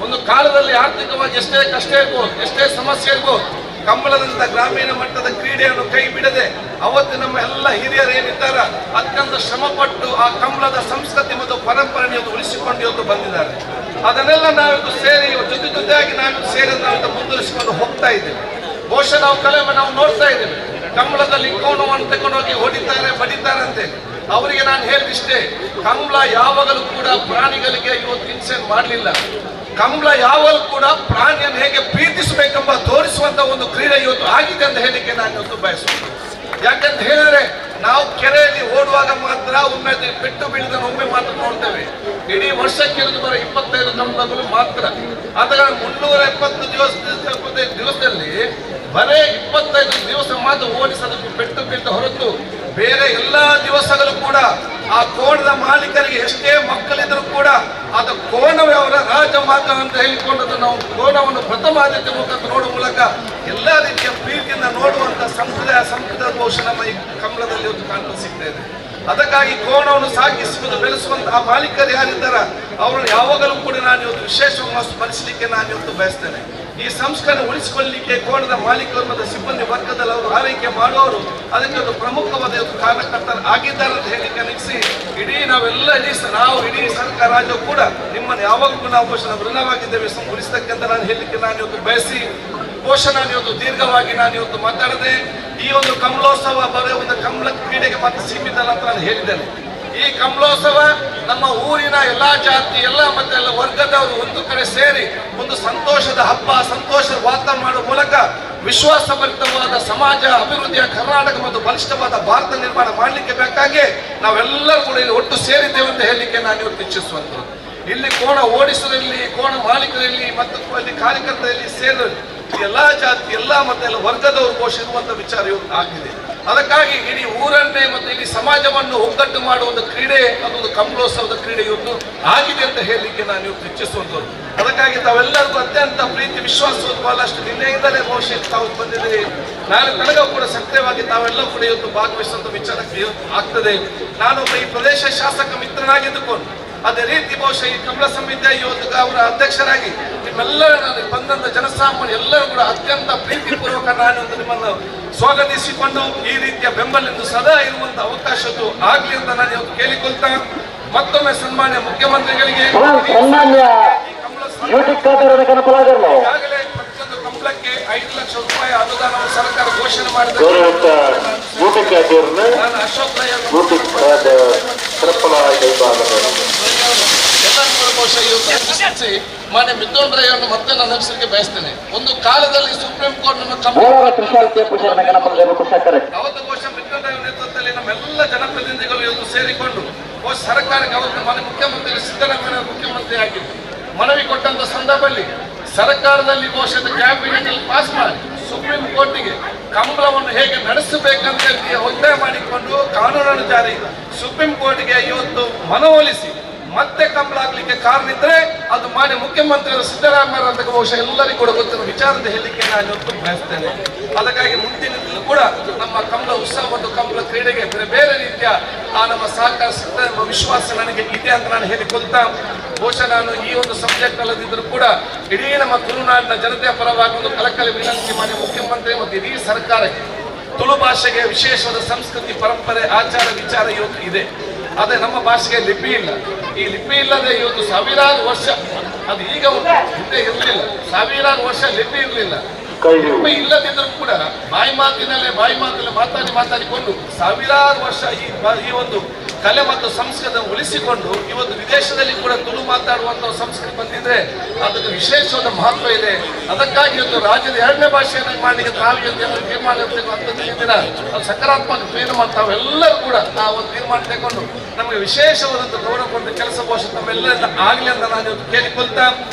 ಒಂದು ಕಾಲದಲ್ಲಿ ಆರ್ಥಿಕವಾಗಿ ಎಷ್ಟೇ ಕಷ್ಟ ಇರ್ಬೋದು, ಎಷ್ಟೇ ಸಮಸ್ಯೆ ಇರ್ಬೋದು, ಕಂಬಳದಂಥ ಗ್ರಾಮೀಣ ಮಟ್ಟದ ಕ್ರೀಡೆಯನ್ನು ಕೈ ಬಿಡದೆ ಅವತ್ತು ನಮ್ಮ ಎಲ್ಲ ಹಿರಿಯರು ಏನಿದ್ದಾರ ಅತ್ಯಂತ ಶ್ರಮಪಟ್ಟು ಆ ಕಂಬಳದ ಸಂಸ್ಕೃತಿ ಮತ್ತು ಪರಂಪರೆಯನ್ನು ಉಳಿಸಿಕೊಂಡು ಇವತ್ತು ಬಂದಿದ್ದಾರೆ. ಅದನ್ನೆಲ್ಲ ನಾವಿದ್ದು ಸೇರಿ ಜೊತೆ ಜೊತೆಯಾಗಿ ನಾವಿದ್ದು ಸೇರಿ ನಾವು ಮುಂದುವರಿಸಿಕೊಂಡು ಹೋಗ್ತಾ ಇದ್ದೇವೆ. ಬಹುಶಃ ನಾವು ಕಲೆ ನಾವು ನೋಡ್ತಾ ಇದ್ದೇವೆ, ಕಂಬಳದಲ್ಲಿ ಕೋಣವನ್ನು ತಗೊಂಡೋಗಿ ಹೊಡಿತಾರೆ ಬಡಿತಾರೆ ಅಂತೇಳಿ. ಅವರಿಗೆ ನಾನು ಹೇಳಿದಿಷ್ಟೇ, ಕಂಬಳ ಯಾವಾಗಲೂ ಕೂಡ ಪ್ರಾಣಿಗಳಿಗೆ ಇವತ್ತು ಹಿಂಸೆ ಮಾಡಲಿಲ್ಲ. ಕಂಬಳ ಯಾವಾಗಲೂ ಕೂಡ ಪ್ರಾಣಿಯನ್ನು ಹೇಗೆ ಪ್ರೀತಿಸಬೇಕೆಂಬ ತೋರಿಸುವಂತ ಒಂದು ಕ್ರೀಡೆ ಇವತ್ತು ಆಗಿದೆ ಅಂತ ಹೇಳಲಿಕ್ಕೆ ನಾನು ಇವತ್ತು ಬಯಸುತ್ತೇನೆ. ಯಾಕಂತ ಹೇಳಿದ್ರೆ ನಾವು ಕೆರೆಯಲ್ಲಿ ಓಡುವಾಗ ಮಾತ್ರ ಒಮ್ಮೆ ಪೆಟ್ಟು ಬೀಳಿದ ಒಮ್ಮೆ ಮಾತ್ರ ನೋಡ್ತೇವೆ. ಇಡೀ ವರ್ಷಕ್ಕೆ ಬರೋ 25 ಕಂಬಳಗಳು ಮಾತ್ರ. ಆದ 370 ದಿವಸದಲ್ಲಿ ಬರೇ 25 ದಿವಸ ಮಾತ್ರ ಓಡಿಸೋದಕ್ಕೂ ಪೆಟ್ಟು ಬೀಳ್ದ ಹೊರತು ಬೇರೆ ಎಲ್ಲ ದಿವಸಗಳು ಕೂಡ ಆ ಕೋಣದ ಮಾಲೀಕರಿಗೆ ಎಷ್ಟೇ ಮಕ್ಕಳಿದ್ರು ಕೂಡ ಅದು ಕೋಣವೇ ಅವರ ರಾಜಮಾರ್ಗ ಅಂತ ಹೇಳಿಕೊಂಡದ್ದು ನಾವು ಕೋಣವನ್ನು ಪ್ರಥಮ ಆದ್ಯತೆ ಮುಖಾಂತರ ನೋಡುವ ಮೂಲಕ ಎಲ್ಲ ರೀತಿಯ ಪ್ರೀತಿಯಿಂದ ನೋಡುವಂತ ಸಂಪ್ರದಾಯ ಬಹುಶಃ ನಮ್ಮ ಈ ಕಂಬಳದಲ್ಲಿ ಇವತ್ತು ಕಾಣ್ತಾ ಸಿಗ್ತಾ ಇದೆ. ಅದಕ್ಕಾಗಿ ಕೋಣವನ್ನು ಸಾಗಿಸುವುದು ಬೆಳೆಸುವಂತಹ ಮಾಲೀಕರು ಯಾರಿದ್ದಾರ ಅವರನ್ನು ಯಾವಾಗಲೂ ಕೂಡ ನಾನು ಇವತ್ತು ವಿಶೇಷವಾಗಿ ಸ್ಮರಿಸಲಿಕ್ಕೆ ನಾನು ಇವತ್ತು ಬಯಸ್ತೇನೆ. ಈ ಸಂಸ್ಕರಣೆ ಉಳಿಸಿಕೊಳ್ಳಲಿಕ್ಕೆ ಕೋಣದ ಮಾಲೀಕರು ಮತ್ತು ಸಿಬ್ಬಂದಿ ವರ್ಗದಲ್ಲಿ ಅವರು ಆರೈಕೆ ಮಾಡುವವರು ಅದಕ್ಕೆ ಒಂದು ಪ್ರಮುಖವಾದ ಇವತ್ತು ಕಾರಣಕರ್ತರು ಆಗಿದ್ದಾರೆ ಅಂತ ಹೇಳಿ ಕನಿಸಿ ಇಡೀ ನಾವೆಲ್ಲ ಇಡೀ ನಾವು ಇಡೀ ಸರ್ಕಾರ ರಾಜ್ಯ ಕೂಡ ನಿಮ್ಮನ್ನು ಯಾವಾಗಲೂ ನಾವು ಬಹುಶಃ ಋಣವಾಗಿದ್ದೇವೆ ಉಳಿಸ್ತಕ್ಕಂಥ ನಾನು ಹೇಳಲಿಕ್ಕೆ ನಾನು ಇವತ್ತು ಬಯಸಿ ಬಹುಶಃ ನಾನು ಇವತ್ತು ದೀರ್ಘವಾಗಿ ನಾನು ಇವತ್ತು ಮಾತಾಡದೆ ಈ ಒಂದು ಕಮಲೋತ್ಸವ ಬರೋ ಒಂದು ಕಮಲ ಕ್ರೀಡೆಗೆ ಮಾತ್ರ ಸೀಮಿತ ಅಲ್ಲ ಅಂತ ನಾನು ಹೇಳಿದ್ದೇನೆ. ಈ ಕಮಲೋತ್ಸವ ನಮ್ಮ ಊರಿನ ಎಲ್ಲ ಜಾತಿ ಎಲ್ಲ ಮತ್ತೆ ಎಲ್ಲ ವರ್ಗದವರು ಒಂದು ಕಡೆ ಸೇರಿ ಒಂದು ಸಂತೋಷದ ಹಬ್ಬ, ಸಂತೋಷದ ವಾತಾವರಣ ಮಾಡುವ ಮೂಲಕ ವಿಶ್ವಾಸಭರಿತವಾದ ಸಮಾಜ ಅಭಿವೃದ್ಧಿಯ ಕರ್ನಾಟಕ ಮತ್ತು ಬಲಿಷ್ಠವಾದ ಭಾರತ ನಿರ್ಮಾಣ ಮಾಡಲಿಕ್ಕೆ ಬೇಕಾಗಿ ನಾವೆಲ್ಲರೂ ಕೂಡ ಇಲ್ಲಿ ಒಟ್ಟು ಸೇರಿದ್ದೇವೆ ಅಂತ ಹೇಳಲಿಕ್ಕೆ ನಾನು ಇವತ್ತು ಇಚ್ಛಿಸುವಂಥದ್ದು. ಇಲ್ಲಿ ಕೋಣ ಓಡಿಸೋದ್ರಲ್ಲಿ, ಕೋಣ ಮಾಲೀಕರಲ್ಲಿ ಮತ್ತು ಅಲ್ಲಿ ಕಾರ್ಯಕರ್ತರಲ್ಲಿ ಸೇರಿ ಎಲ್ಲ ಜಾತಿ ಎಲ್ಲ ಮತ್ತೆ ಎಲ್ಲ ವರ್ಗದವರು ಘೋಷಿಸುವಂತ ವಿಚಾರ ಇವತ್ತು ಆಗಿದೆ. ಅದಕ್ಕಾಗಿ ಇಡೀ ಊರನ್ನೇ ಮತ್ತು ಇಡೀ ಸಮಾಜವನ್ನು ಒಗ್ಗಟ್ಟು ಮಾಡುವ ಒಂದು ಕ್ರೀಡೆ ಅದೊಂದು ಕಮಲೋತ್ಸವದ ಕ್ರೀಡೆ ಇವತ್ತು ಆಗಿದೆ ಅಂತ ಹೇಳಲಿಕ್ಕೆ ನಾನು ಇವತ್ತು ಇಚ್ಛಿಸುವಂಥದ್ದು. ಅದಕ್ಕಾಗಿ ತಾವೆಲ್ಲರಿಗೂ ಅತ್ಯಂತ ಪ್ರೀತಿ ವಿಶ್ವಾಸ ಬಹಳಷ್ಟು ನಿನ್ನೆಯಿಂದಲೇ ಬಹುಶಃ ತಾವು ಬಂದಿದ್ದೀರಿ. ನಾಳೆ ತನಕ ಕೂಡ ಸಕ್ರಿಯವಾಗಿ ತಾವೆಲ್ಲವೂ ಕೂಡ ಇವತ್ತು ಭಾಗವಹಿಸುವಂತ ವಿಚಾರ ಆಗ್ತದೆ. ನಾನೊಬ್ಬ ಈ ಪ್ರದೇಶ ಶಾಸಕ ಮಿತ್ರನಾಗಿದ್ದುಕೊಂಡು ಅದೇ ರೀತಿ ಬಹುಶಃ ಈ ಕಮಲ ಸಮಿತಿಯ ಇವತ್ತು ಅವರ ಅಧ್ಯಕ್ಷರಾಗಿ ನಿಮ್ಮೆಲ್ಲರ ನಾನು ಬಂದಂತ ಜನಸಾಮಾನ್ಯ ಎಲ್ಲರೂ ಕೂಡ ಅತ್ಯಂತ ಪ್ರೀತಿಪೂರ್ವಕ ನಾನು ನಿಮ್ಮನ್ನು ಸ್ವಾಗತಿಸಿಕೊಂಡು ಈ ರೀತಿಯ ಬೆಂಬಲಿಂದ ಸದಾ ಇರುವಂತ ಅವಕಾಶದ್ದು ಆಗ್ಲಿ ಅಂತ ನಾನು ಇವತ್ತು ಕೇಳಿಕೊಳ್ತಾ ಮತ್ತೊಮ್ಮೆ ಸನ್ಮಾನ್ಯ ಮುಖ್ಯಮಂತ್ರಿಗಳಿಗೆ ಈಗಾಗಲೇ ಪ್ರತಿಯೊಂದು ಕಂಬಳಕ್ಕೆ 5 ಲಕ್ಷ ರೂಪಾಯಿ ಅನುದಾನವನ್ನು ಸರ್ಕಾರ ಘೋಷಣೆ ಮಾಡಿದೆ. ನಾನು ಅಶೋಕ್ ರೈ ಮಾನ್ಯ ಮಿಥುನ್ ರೈ ಅವರನ್ನು ಮತ್ತೆ ನಾನು ನೆನಪಿಸಲಿಕ್ಕೆ ಬಯಸ್ತೇನೆ. ಒಂದು ಕಾಲದಲ್ಲಿ ಸುಪ್ರೀಂ ಕೋರ್ಟ್ ನಮ್ಮ ಅವತ್ತು ಬಹುಶಃ ಮಿಥುನ್ ರೈ ನೇತೃತ್ವದಲ್ಲಿ ನಮ್ಮೆಲ್ಲ ಜನಪ್ರತಿನಿಧಿಗಳು ಇವತ್ತು ಸೇರಿಕೊಂಡು ಸರ್ಕಾರಕ್ಕೆ ಅವತ್ತು ಮಾನ್ಯ ಮುಖ್ಯಮಂತ್ರಿ ಸಿದ್ದರಾಮಯ್ಯ ಮುಖ್ಯಮಂತ್ರಿ ಆಗಿದ್ದು ಮನವಿ ಕೊಟ್ಟಂತ ಸಂದರ್ಭದಲ್ಲಿ ಸರ್ಕಾರದಲ್ಲಿ ಬಹುಶಃ ಕ್ಯಾಬಿನೆಟ್ ಅಲ್ಲಿ ಪಾಸ್ ಮಾಡಿ ಸುಪ್ರೀಂ ಕೋರ್ಟಿಗೆ ಕಂಬಳವನ್ನು ಹೇಗೆ ನಡೆಸಬೇಕಂತ ಒತ್ತಾಯ ಮಾಡಿಕೊಂಡು ಕಾನೂನನ್ನು ಜಾರಿ ಸುಪ್ರೀಂ ಕೋರ್ಟ್ಗೆ ಇವತ್ತು ಮನವೊಲಿಸಿ ಮತ್ತೆ ಕಂಬಳ ಆಗ್ಲಿಕ್ಕೆ ಕಾರಣ ಇದ್ರೆ ಅದು ಮಾನ್ಯ ಮುಖ್ಯಮಂತ್ರಿ ಸಿದ್ದರಾಮಯ್ಯ ಅಂತ ಬಹುಶಃ ಎಲ್ಲರಿಗೂ ಕೂಡ ಗೊತ್ತಿರೋ ವಿಚಾರದ ಹೇಳಲಿಕ್ಕೆ ನಾನು ಇವತ್ತು ಬಯಸ್ತೇನೆ. ಅದಕ್ಕಾಗಿ ಮುಂದಿನ ಕೂಡ ನಮ್ಮ ಕಂಬಳ ಉತ್ಸವ ಮತ್ತು ಕಂಬಳ ಕ್ರೀಡೆಗೆ ಬೇರೆ ಬೇರೆ ರೀತಿಯ ಆ ನಮ್ಮ ಸಹಕಾರ ಸಿಗ್ತದೆ ಎಂಬ ವಿಶ್ವಾಸ ನನಗೆ ಇದೆ ಅಂತ ನಾನು ಹೇಳಿಕೊಳ್ತಾ ಬಹುಶಃ ನಾನು ಈ ಒಂದು ಸಬ್ಜೆಕ್ಟ್ ಅಲ್ಲದಿದ್ದರೂ ಕೂಡ ಇಡೀ ನಮ್ಮ ತುಳುನಾಡಿನ ಜನತೆಯ ಪರವಾಗಿ ಒಂದು ಕಳಕಳಿ ವಿನಂತಿ ಮಾನ್ಯ ಮುಖ್ಯಮಂತ್ರಿ ಮತ್ತು ಇಡೀ ಸರ್ಕಾರಕ್ಕೆ ತುಳು ಭಾಷೆಗೆ ವಿಶೇಷವಾದ ಸಂಸ್ಕೃತಿ ಪರಂಪರೆ ಆಚಾರ ವಿಚಾರ ಇವತ್ತು ಇದೆ. ಆದರೆ ನಮ್ಮ ಭಾಷೆಗೆ ಲಿಪಿ ಇಲ್ಲ. ಈ ಲಿಪಿ ಇಲ್ಲದೆ ಇವತ್ತು ಸಾವಿರಾರು ವರ್ಷ ಅದು ಈಗ ಹಿಂದೆ ಇರಲಿಲ್ಲ, ಸಾವಿರಾರು ವರ್ಷ ಲಿಪಿ ಇರಲಿಲ್ಲ. ಲಿಪಿ ಇಲ್ಲದಿದ್ದರೂ ಕೂಡ ಬಾಯಿ ಮಾತಿನಲ್ಲೇ ಮಾತಾಡಿ ಮಾತಾಡಿಕೊಂಡು ಸಾವಿರಾರು ವರ್ಷ ಈ ಒಂದು ಕಲೆ ಮತ್ತು ಸಂಸ್ಕೃತಿ ಉಳಿಸಿಕೊಂಡು ಇವತ್ತು ವಿದೇಶದಲ್ಲಿ ಕೂಡ ತುಳು ಮಾತಾಡುವಂಥ ಸಂಸ್ಕೃತಿ ಬಂದಿದ್ರೆ ಅದಕ್ಕೆ ವಿಶೇಷವಾದ ಮಹತ್ವ ಇದೆ. ಅದಕ್ಕಾಗಿ ಇವತ್ತು ರಾಜ್ಯದ ಎರಡನೇ ಭಾಷೆಯನ್ನು ಮಾಡಲಿಕ್ಕೆ ತಾವು ಇವತ್ತು ತೀರ್ಮಾನ ಹಿಂದಿನ ಸಕಾರಾತ್ಮಕ ತೀರ್ಮಾನ ತಾವೆಲ್ಲರೂ ಕೂಡ ಆ ಒಂದು ತೀರ್ಮಾನ ತಗೊಂಡು ನಮಗೆ ವಿಶೇಷವಾದಂಥ ಗೌರವ ಕೊಟ್ಟು ಕೆಲಸ ಬಹುಶಃ ನಮ್ಮೆಲ್ಲರಿಂದ ಆಗಲಿ ಅಂತ ನಾನು ಇವತ್ತು ಕೇಳಿಕೊಳ್ತಾ,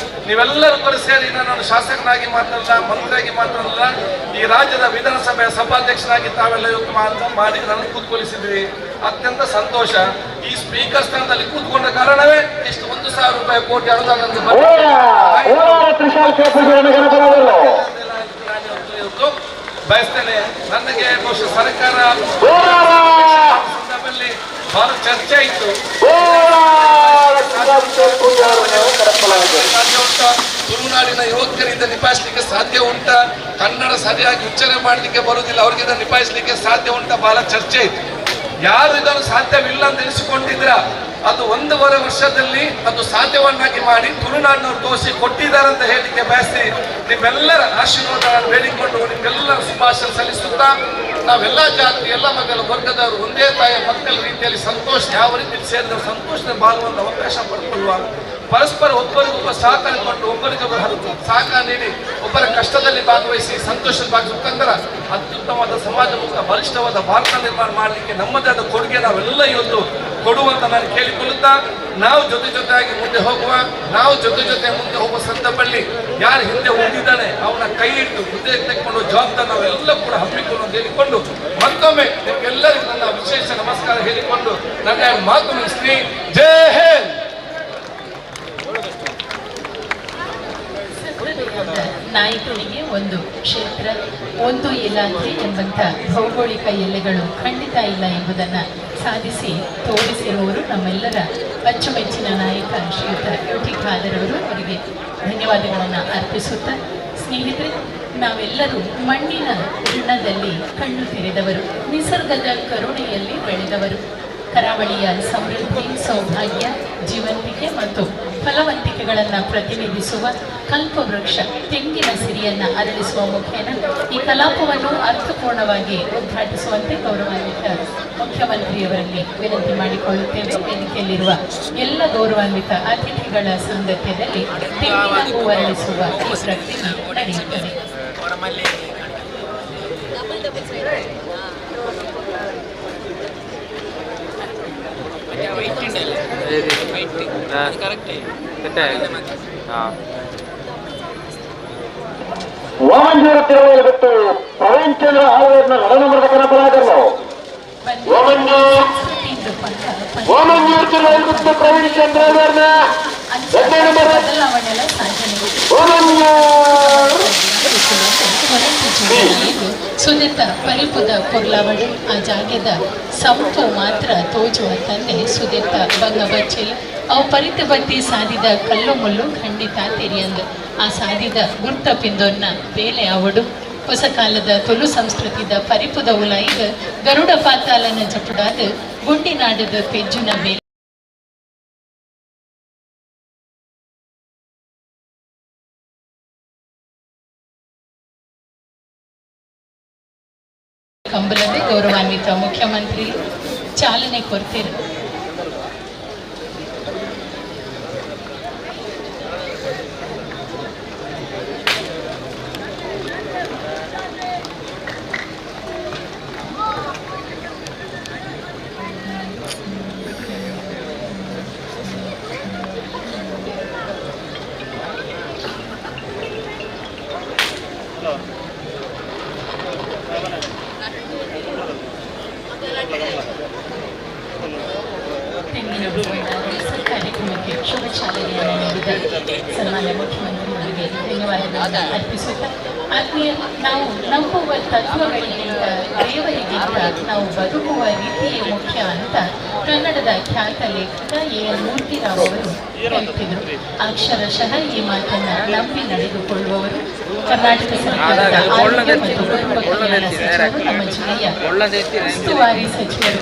ನೀವೆಲ್ಲರೂ ಕೂಡ ಸೇರಿ ನಾನು ಶಾಸಕನಾಗಿ ಮಾತ್ರ ಅಲ್ಲ, ಮಂತ್ರಿಯಾಗಿ ಮಾತ್ರ ಅಲ್ಲ, ಈ ರಾಜ್ಯದ ವಿಧಾನಸಭೆಯ ಸಭಾಧ್ಯಕ್ಷನಾಗಿ ತಾವೆಲ್ಲ ಇವತ್ತು ಮಾಡಿ ನಾನು ಕೂತ್ಕೊಳಿಸಿದ್ವಿ. ಅತ್ಯಂತ ಸಂತೋಷ. ಈ ಸ್ಪೀಕರ್ ಸ್ಥಾನದಲ್ಲಿ ಕೂತ್ಕೊಂಡ ಕಾರಣವೇ ಇಷ್ಟು 1,000 ರೂಪಾಯಿ ಕೋಟಿ ಅನುದಾನ ಬಯಸ್ತೇನೆ. ನನಗೆ ಬಹುಶಃ ಸರ್ಕಾರ ಸಂದರ್ಭದಲ್ಲಿ ಬಹಳ ಚರ್ಚೆ ಆಯಿತು. ಸಾಧ್ಯ ಉಂಟಾ ತುಳುನಾಡಿನ ಯುವಕರಿಂದ ನಿಭಾಯಿಸಲಿಕ್ಕೆ ಸಾಧ್ಯ ಉಂಟಾ? ಕನ್ನಡ ಸರಿಯಾಗಿ ಉಚ್ಚಾರಣೆ ಮಾಡಲಿಕ್ಕೆ ಬರುವುದಿಲ್ಲ, ಅವರಿಗೆ ನಿಭಾಯಿಸಲಿಕ್ಕೆ ಸಾಧ್ಯ ಉಂಟಾ? ಬಹಳ ಚರ್ಚೆ ಆಯಿತು. ಯಾರು ಇದನ್ನು ಸಾಧ್ಯವಿಲ್ಲ ಅಂತ ಎನಿಸಿಕೊಂಡಿದ್ರ ಅದು 1.5 ವರ್ಷದಲ್ಲಿ ಅದು ಸಾಧ್ಯವನ್ನಾಗಿ ಮಾಡಿ ತುಳುನಾಡಿನವರು ತೋರಿಸಿ ಕೊಟ್ಟಿದ್ದಾರೆ ಅಂತ ಹೇಳಲಿಕ್ಕೆ ಬಯಸಿ ನಿಮ್ಮೆಲ್ಲರ ಆಶೀರ್ವಾದ ಬೇಡಿಕೊಂಡು ನಿಮ್ಮೆಲ್ಲರ ಶುಭಾಶಯ ಸಲ್ಲಿಸುತ್ತಾ, ನಾವೆಲ್ಲ ಜಾತಿ ಎಲ್ಲ ಮಕ್ಕಳ ವರ್ಗದವರು ಒಂದೇ ತಾಯಿಯ ಮಕ್ಕಳ ರೀತಿಯಲ್ಲಿ ಸಂತೋಷ ಯಾವ ರೀತಿಯಲ್ಲಿ ಸೇರಿದವರು ಸಂತೋಷದ ಬಾಳುವಂತ ಅವಕಾಶ ಪಡ್ಕೊಳ್ಳುವ, ಪರಸ್ಪರ ಒಬ್ಬರಿಗೊಬ್ಬ ಸಹಕಾರ ಕೊಟ್ಟು ಒಬ್ಬರಿಗೊಬ್ಬರು ಸಹಕಾರ ನೀಡಿ ಒಬ್ಬರ ಕಷ್ಟದಲ್ಲಿ ಭಾಗವಹಿಸಿ ಸಂತೋಷದ ಭಾಗವಹಿಸುವ ಮುಖಾಂತರ ಅತ್ಯುತ್ತಮವಾದ ಸಮಾಜಮುಖ ಬಲಿಷ್ಠವಾದ ಭಾರತ ನಿರ್ಮಾಣ ಮಾಡಲಿಕ್ಕೆ ನಮ್ಮದೇ ಆದ ಕೊಡುಗೆ ನಾವೆಲ್ಲ ಇವತ್ತು ಕೊಡುವಂತ ನಾನು ಕೇಳಿಕೊಳ್ಳುತ್ತಾ, ನಾವು ಜೊತೆ ಜೊತೆಯಾಗಿ ಮುಂದೆ ಹೋಗುವ, ನಾವು ಜೊತೆ ಜೊತೆ ಮುಂದೆ ಹೋಗುವ ಸಂದರ್ಭದಲ್ಲಿ ಯಾರು ಹಿಂದೆ ಉಳಿದಿದ್ದಾನೆ ಅವನ ಕೈ ಇಟ್ಟು ಮುಂದೆ ತೆಗೆದುಕೊಂಡು ಜವಾಬ್ದಾರಿ ನಾವೆಲ್ಲ ಕೂಡ ಹಮ್ಮಿಕೊಂಡು ಅಂತ ಹೇಳಿಕೊಂಡು ಮತ್ತೊಮ್ಮೆ ನಿಮಗೆಲ್ಲರಿಗೂ ನನ್ನ ವಿಶೇಷ ನಮಸ್ಕಾರ ಹೇಳಿಕೊಂಡು ನನ್ನ ಮಾತು ಮುಗಿಸ್ತೀನಿ. ಜೈ ಹಿಂದ್. ನಾಯಕನಿಗೆ ಒಂದು ಕ್ಷೇತ್ರ, ಒಂದು ಇಲಾಖೆ ಎಂಬಂಥ ಭೌಗೋಳಿಕ ಎಲ್ಲೆಗಳು ಖಂಡಿತ ಇಲ್ಲ ಎಂಬುದನ್ನು ಸಾಧಿಸಿ ತೋರಿಸಿರುವವರು ನಮ್ಮೆಲ್ಲರ ಅಚ್ಚುಮೆಚ್ಚಿನ ನಾಯಕ ಶ್ರೀಯುತ ಯು.ಟಿ. ಖಾದರ್ ಅವರು. ಅವರಿಗೆ ಧನ್ಯವಾದಗಳನ್ನು ಅರ್ಪಿಸುತ್ತಾ, ಸ್ನೇಹಿತರೆ, ನಾವೆಲ್ಲರೂ ಮಣ್ಣಿನ ಋಣದಲ್ಲಿ ಕಣ್ಣು ತೆರೆದವರು, ನಿಸರ್ಗದ ಕರುಣೆಯಲ್ಲಿ ಬೆಳೆದವರು. ಕರಾವಳಿಯ ಸಮೃದ್ಧಿ, ಸೌಭಾಗ್ಯ, ಜೀವಂತಿಕೆ ಮತ್ತು ಫಲವಂತಿಕೆಗಳನ್ನು ಪ್ರತಿನಿಧಿಸುವ ಕಲ್ಪವೃಕ್ಷ ತೆಂಗಿನ ಸಿರಿಯನ್ನು ಅರಳಿಸುವ ಮುಖೇನ ಈ ಕಲಾಪವನ್ನು ಅರ್ಥಪೂರ್ಣವಾಗಿ ಉದ್ಘಾಟಿಸುವಂತೆ ಗೌರವಾನ್ವಿತ ಮುಖ್ಯಮಂತ್ರಿಯವರಲ್ಲಿ ವಿನಂತಿ ಮಾಡಿಕೊಳ್ಳುತ್ತೇವೆ. ವೇದಿಕೆಯಲ್ಲಿರುವ ಎಲ್ಲ ಗೌರವಾನ್ವಿತ ಅತಿಥಿಗಳ ಸಾಂಗತ್ಯದಲ್ಲಿ ತೆಂಗಿನ ಹೂ ಅರಳಿಸುವ ಈ ಪ್ರಕ್ರಿಯೆ ನಡೆಯುತ್ತದೆ. ವಾಮಂಜೂರು ತಿರುವಲ್ಲಿ ಬಿಟ್ಟು ಪ್ರವೀಣ್ ಚಂದ್ರ ಆಳ್ವೇರ್ನ ನಡನಮರದ ಕನಪಲಾದರು. ವಾಮಂಜೂರು ತಿರುವಲ್ಲಿ ಬಿಟ್ಟು ಪ್ರವೀಣ್ ಚಂದ್ರ ಆಳ್ವೇರ್ನ ಸುದಿತ ಪರಿಪುದ ಪೊರ್ಲಾವಡು ಆ ಜಾಗದ ಸಂಪು ಮಾತ್ರ ತೋಜುವ ತಂದೆ ಸುದಿತ ಬಂಗ ಬಚ್ಚಲ್ ಅವು ಪರಿತ ಬತ್ತಿ ಸಾದಿದ ಕಲ್ಲು ಮುಳ್ಳು ಖಂಡಿತ ತೆರಿಯಂದು ಆ ಸಾದಿದ ಗುರ್ತ ಪಿಂದೊನ್ನ ಬೇಲೆ ಅವಡು ಹೊಸ ಕಾಲದ ತುಳು ಸಂಸ್ಕೃತಿದ ಪರಿಪುದ ಉಲಾಯಿಗ ಗರುಡ ಪಾತಾಲನ ಜಪುಡಾದ ಗುಂಡಿನಾಡದ ಪೆಜ್ಜುನ ಬೇಲೆ ಕಂಬಲದೆ ಗೌರವಾನ್ವಿತ ಮುಖ್ಯಮಂತ್ರಿ ಚಾಲನೆ ಕೊಡ್ತೀರಿ. ಕಾರ್ಯಕ್ರಮಕ್ಕೆ ಶುಭ ಚಾಲನೆಯನ್ನು ನೀಡಿದ ಸನ್ಮಾನ್ಯ ಮುಖ್ಯಮಂತ್ರಿಯವರಿಗೆ ಧನ್ಯವಾದಗಳನ್ನು ಅರ್ಪಿಸುತ್ತಾ, ಆತ್ಮೀಯ, ನಾವು ನಂಬುವ ತತ್ವಗಳಿಗಿಂತ ದೇವರಿಗಿಂತ ನಾವು ಬದುಕುವ ರೀತಿಯೇ ಮುಖ್ಯ ಅಂತ ಕನ್ನಡದ ಖ್ಯಾತ ಲೇಖಕ ಎ.ಎಲ್. ಮೂರ್ತಿರಾವ್ ಅವರು ಹೇಳ್ತಿದ್ರು. ಅಕ್ಷರಶಃ ಈ ಮಾತನ್ನು ನಂಬಿ ನಡೆದುಕೊಳ್ಳುವವರು ಕರ್ನಾಟಕ ಸರ್ಕಾರದ ಆರೋಗ್ಯ ಮತ್ತು ಕುಟುಂಬ ಕಲ್ಯಾಣ ಸಚಿವರು, ನಮ್ಮ ಜಿಲ್ಲೆಯ ಉಸ್ತುವಾರಿ ಸಚಿವರು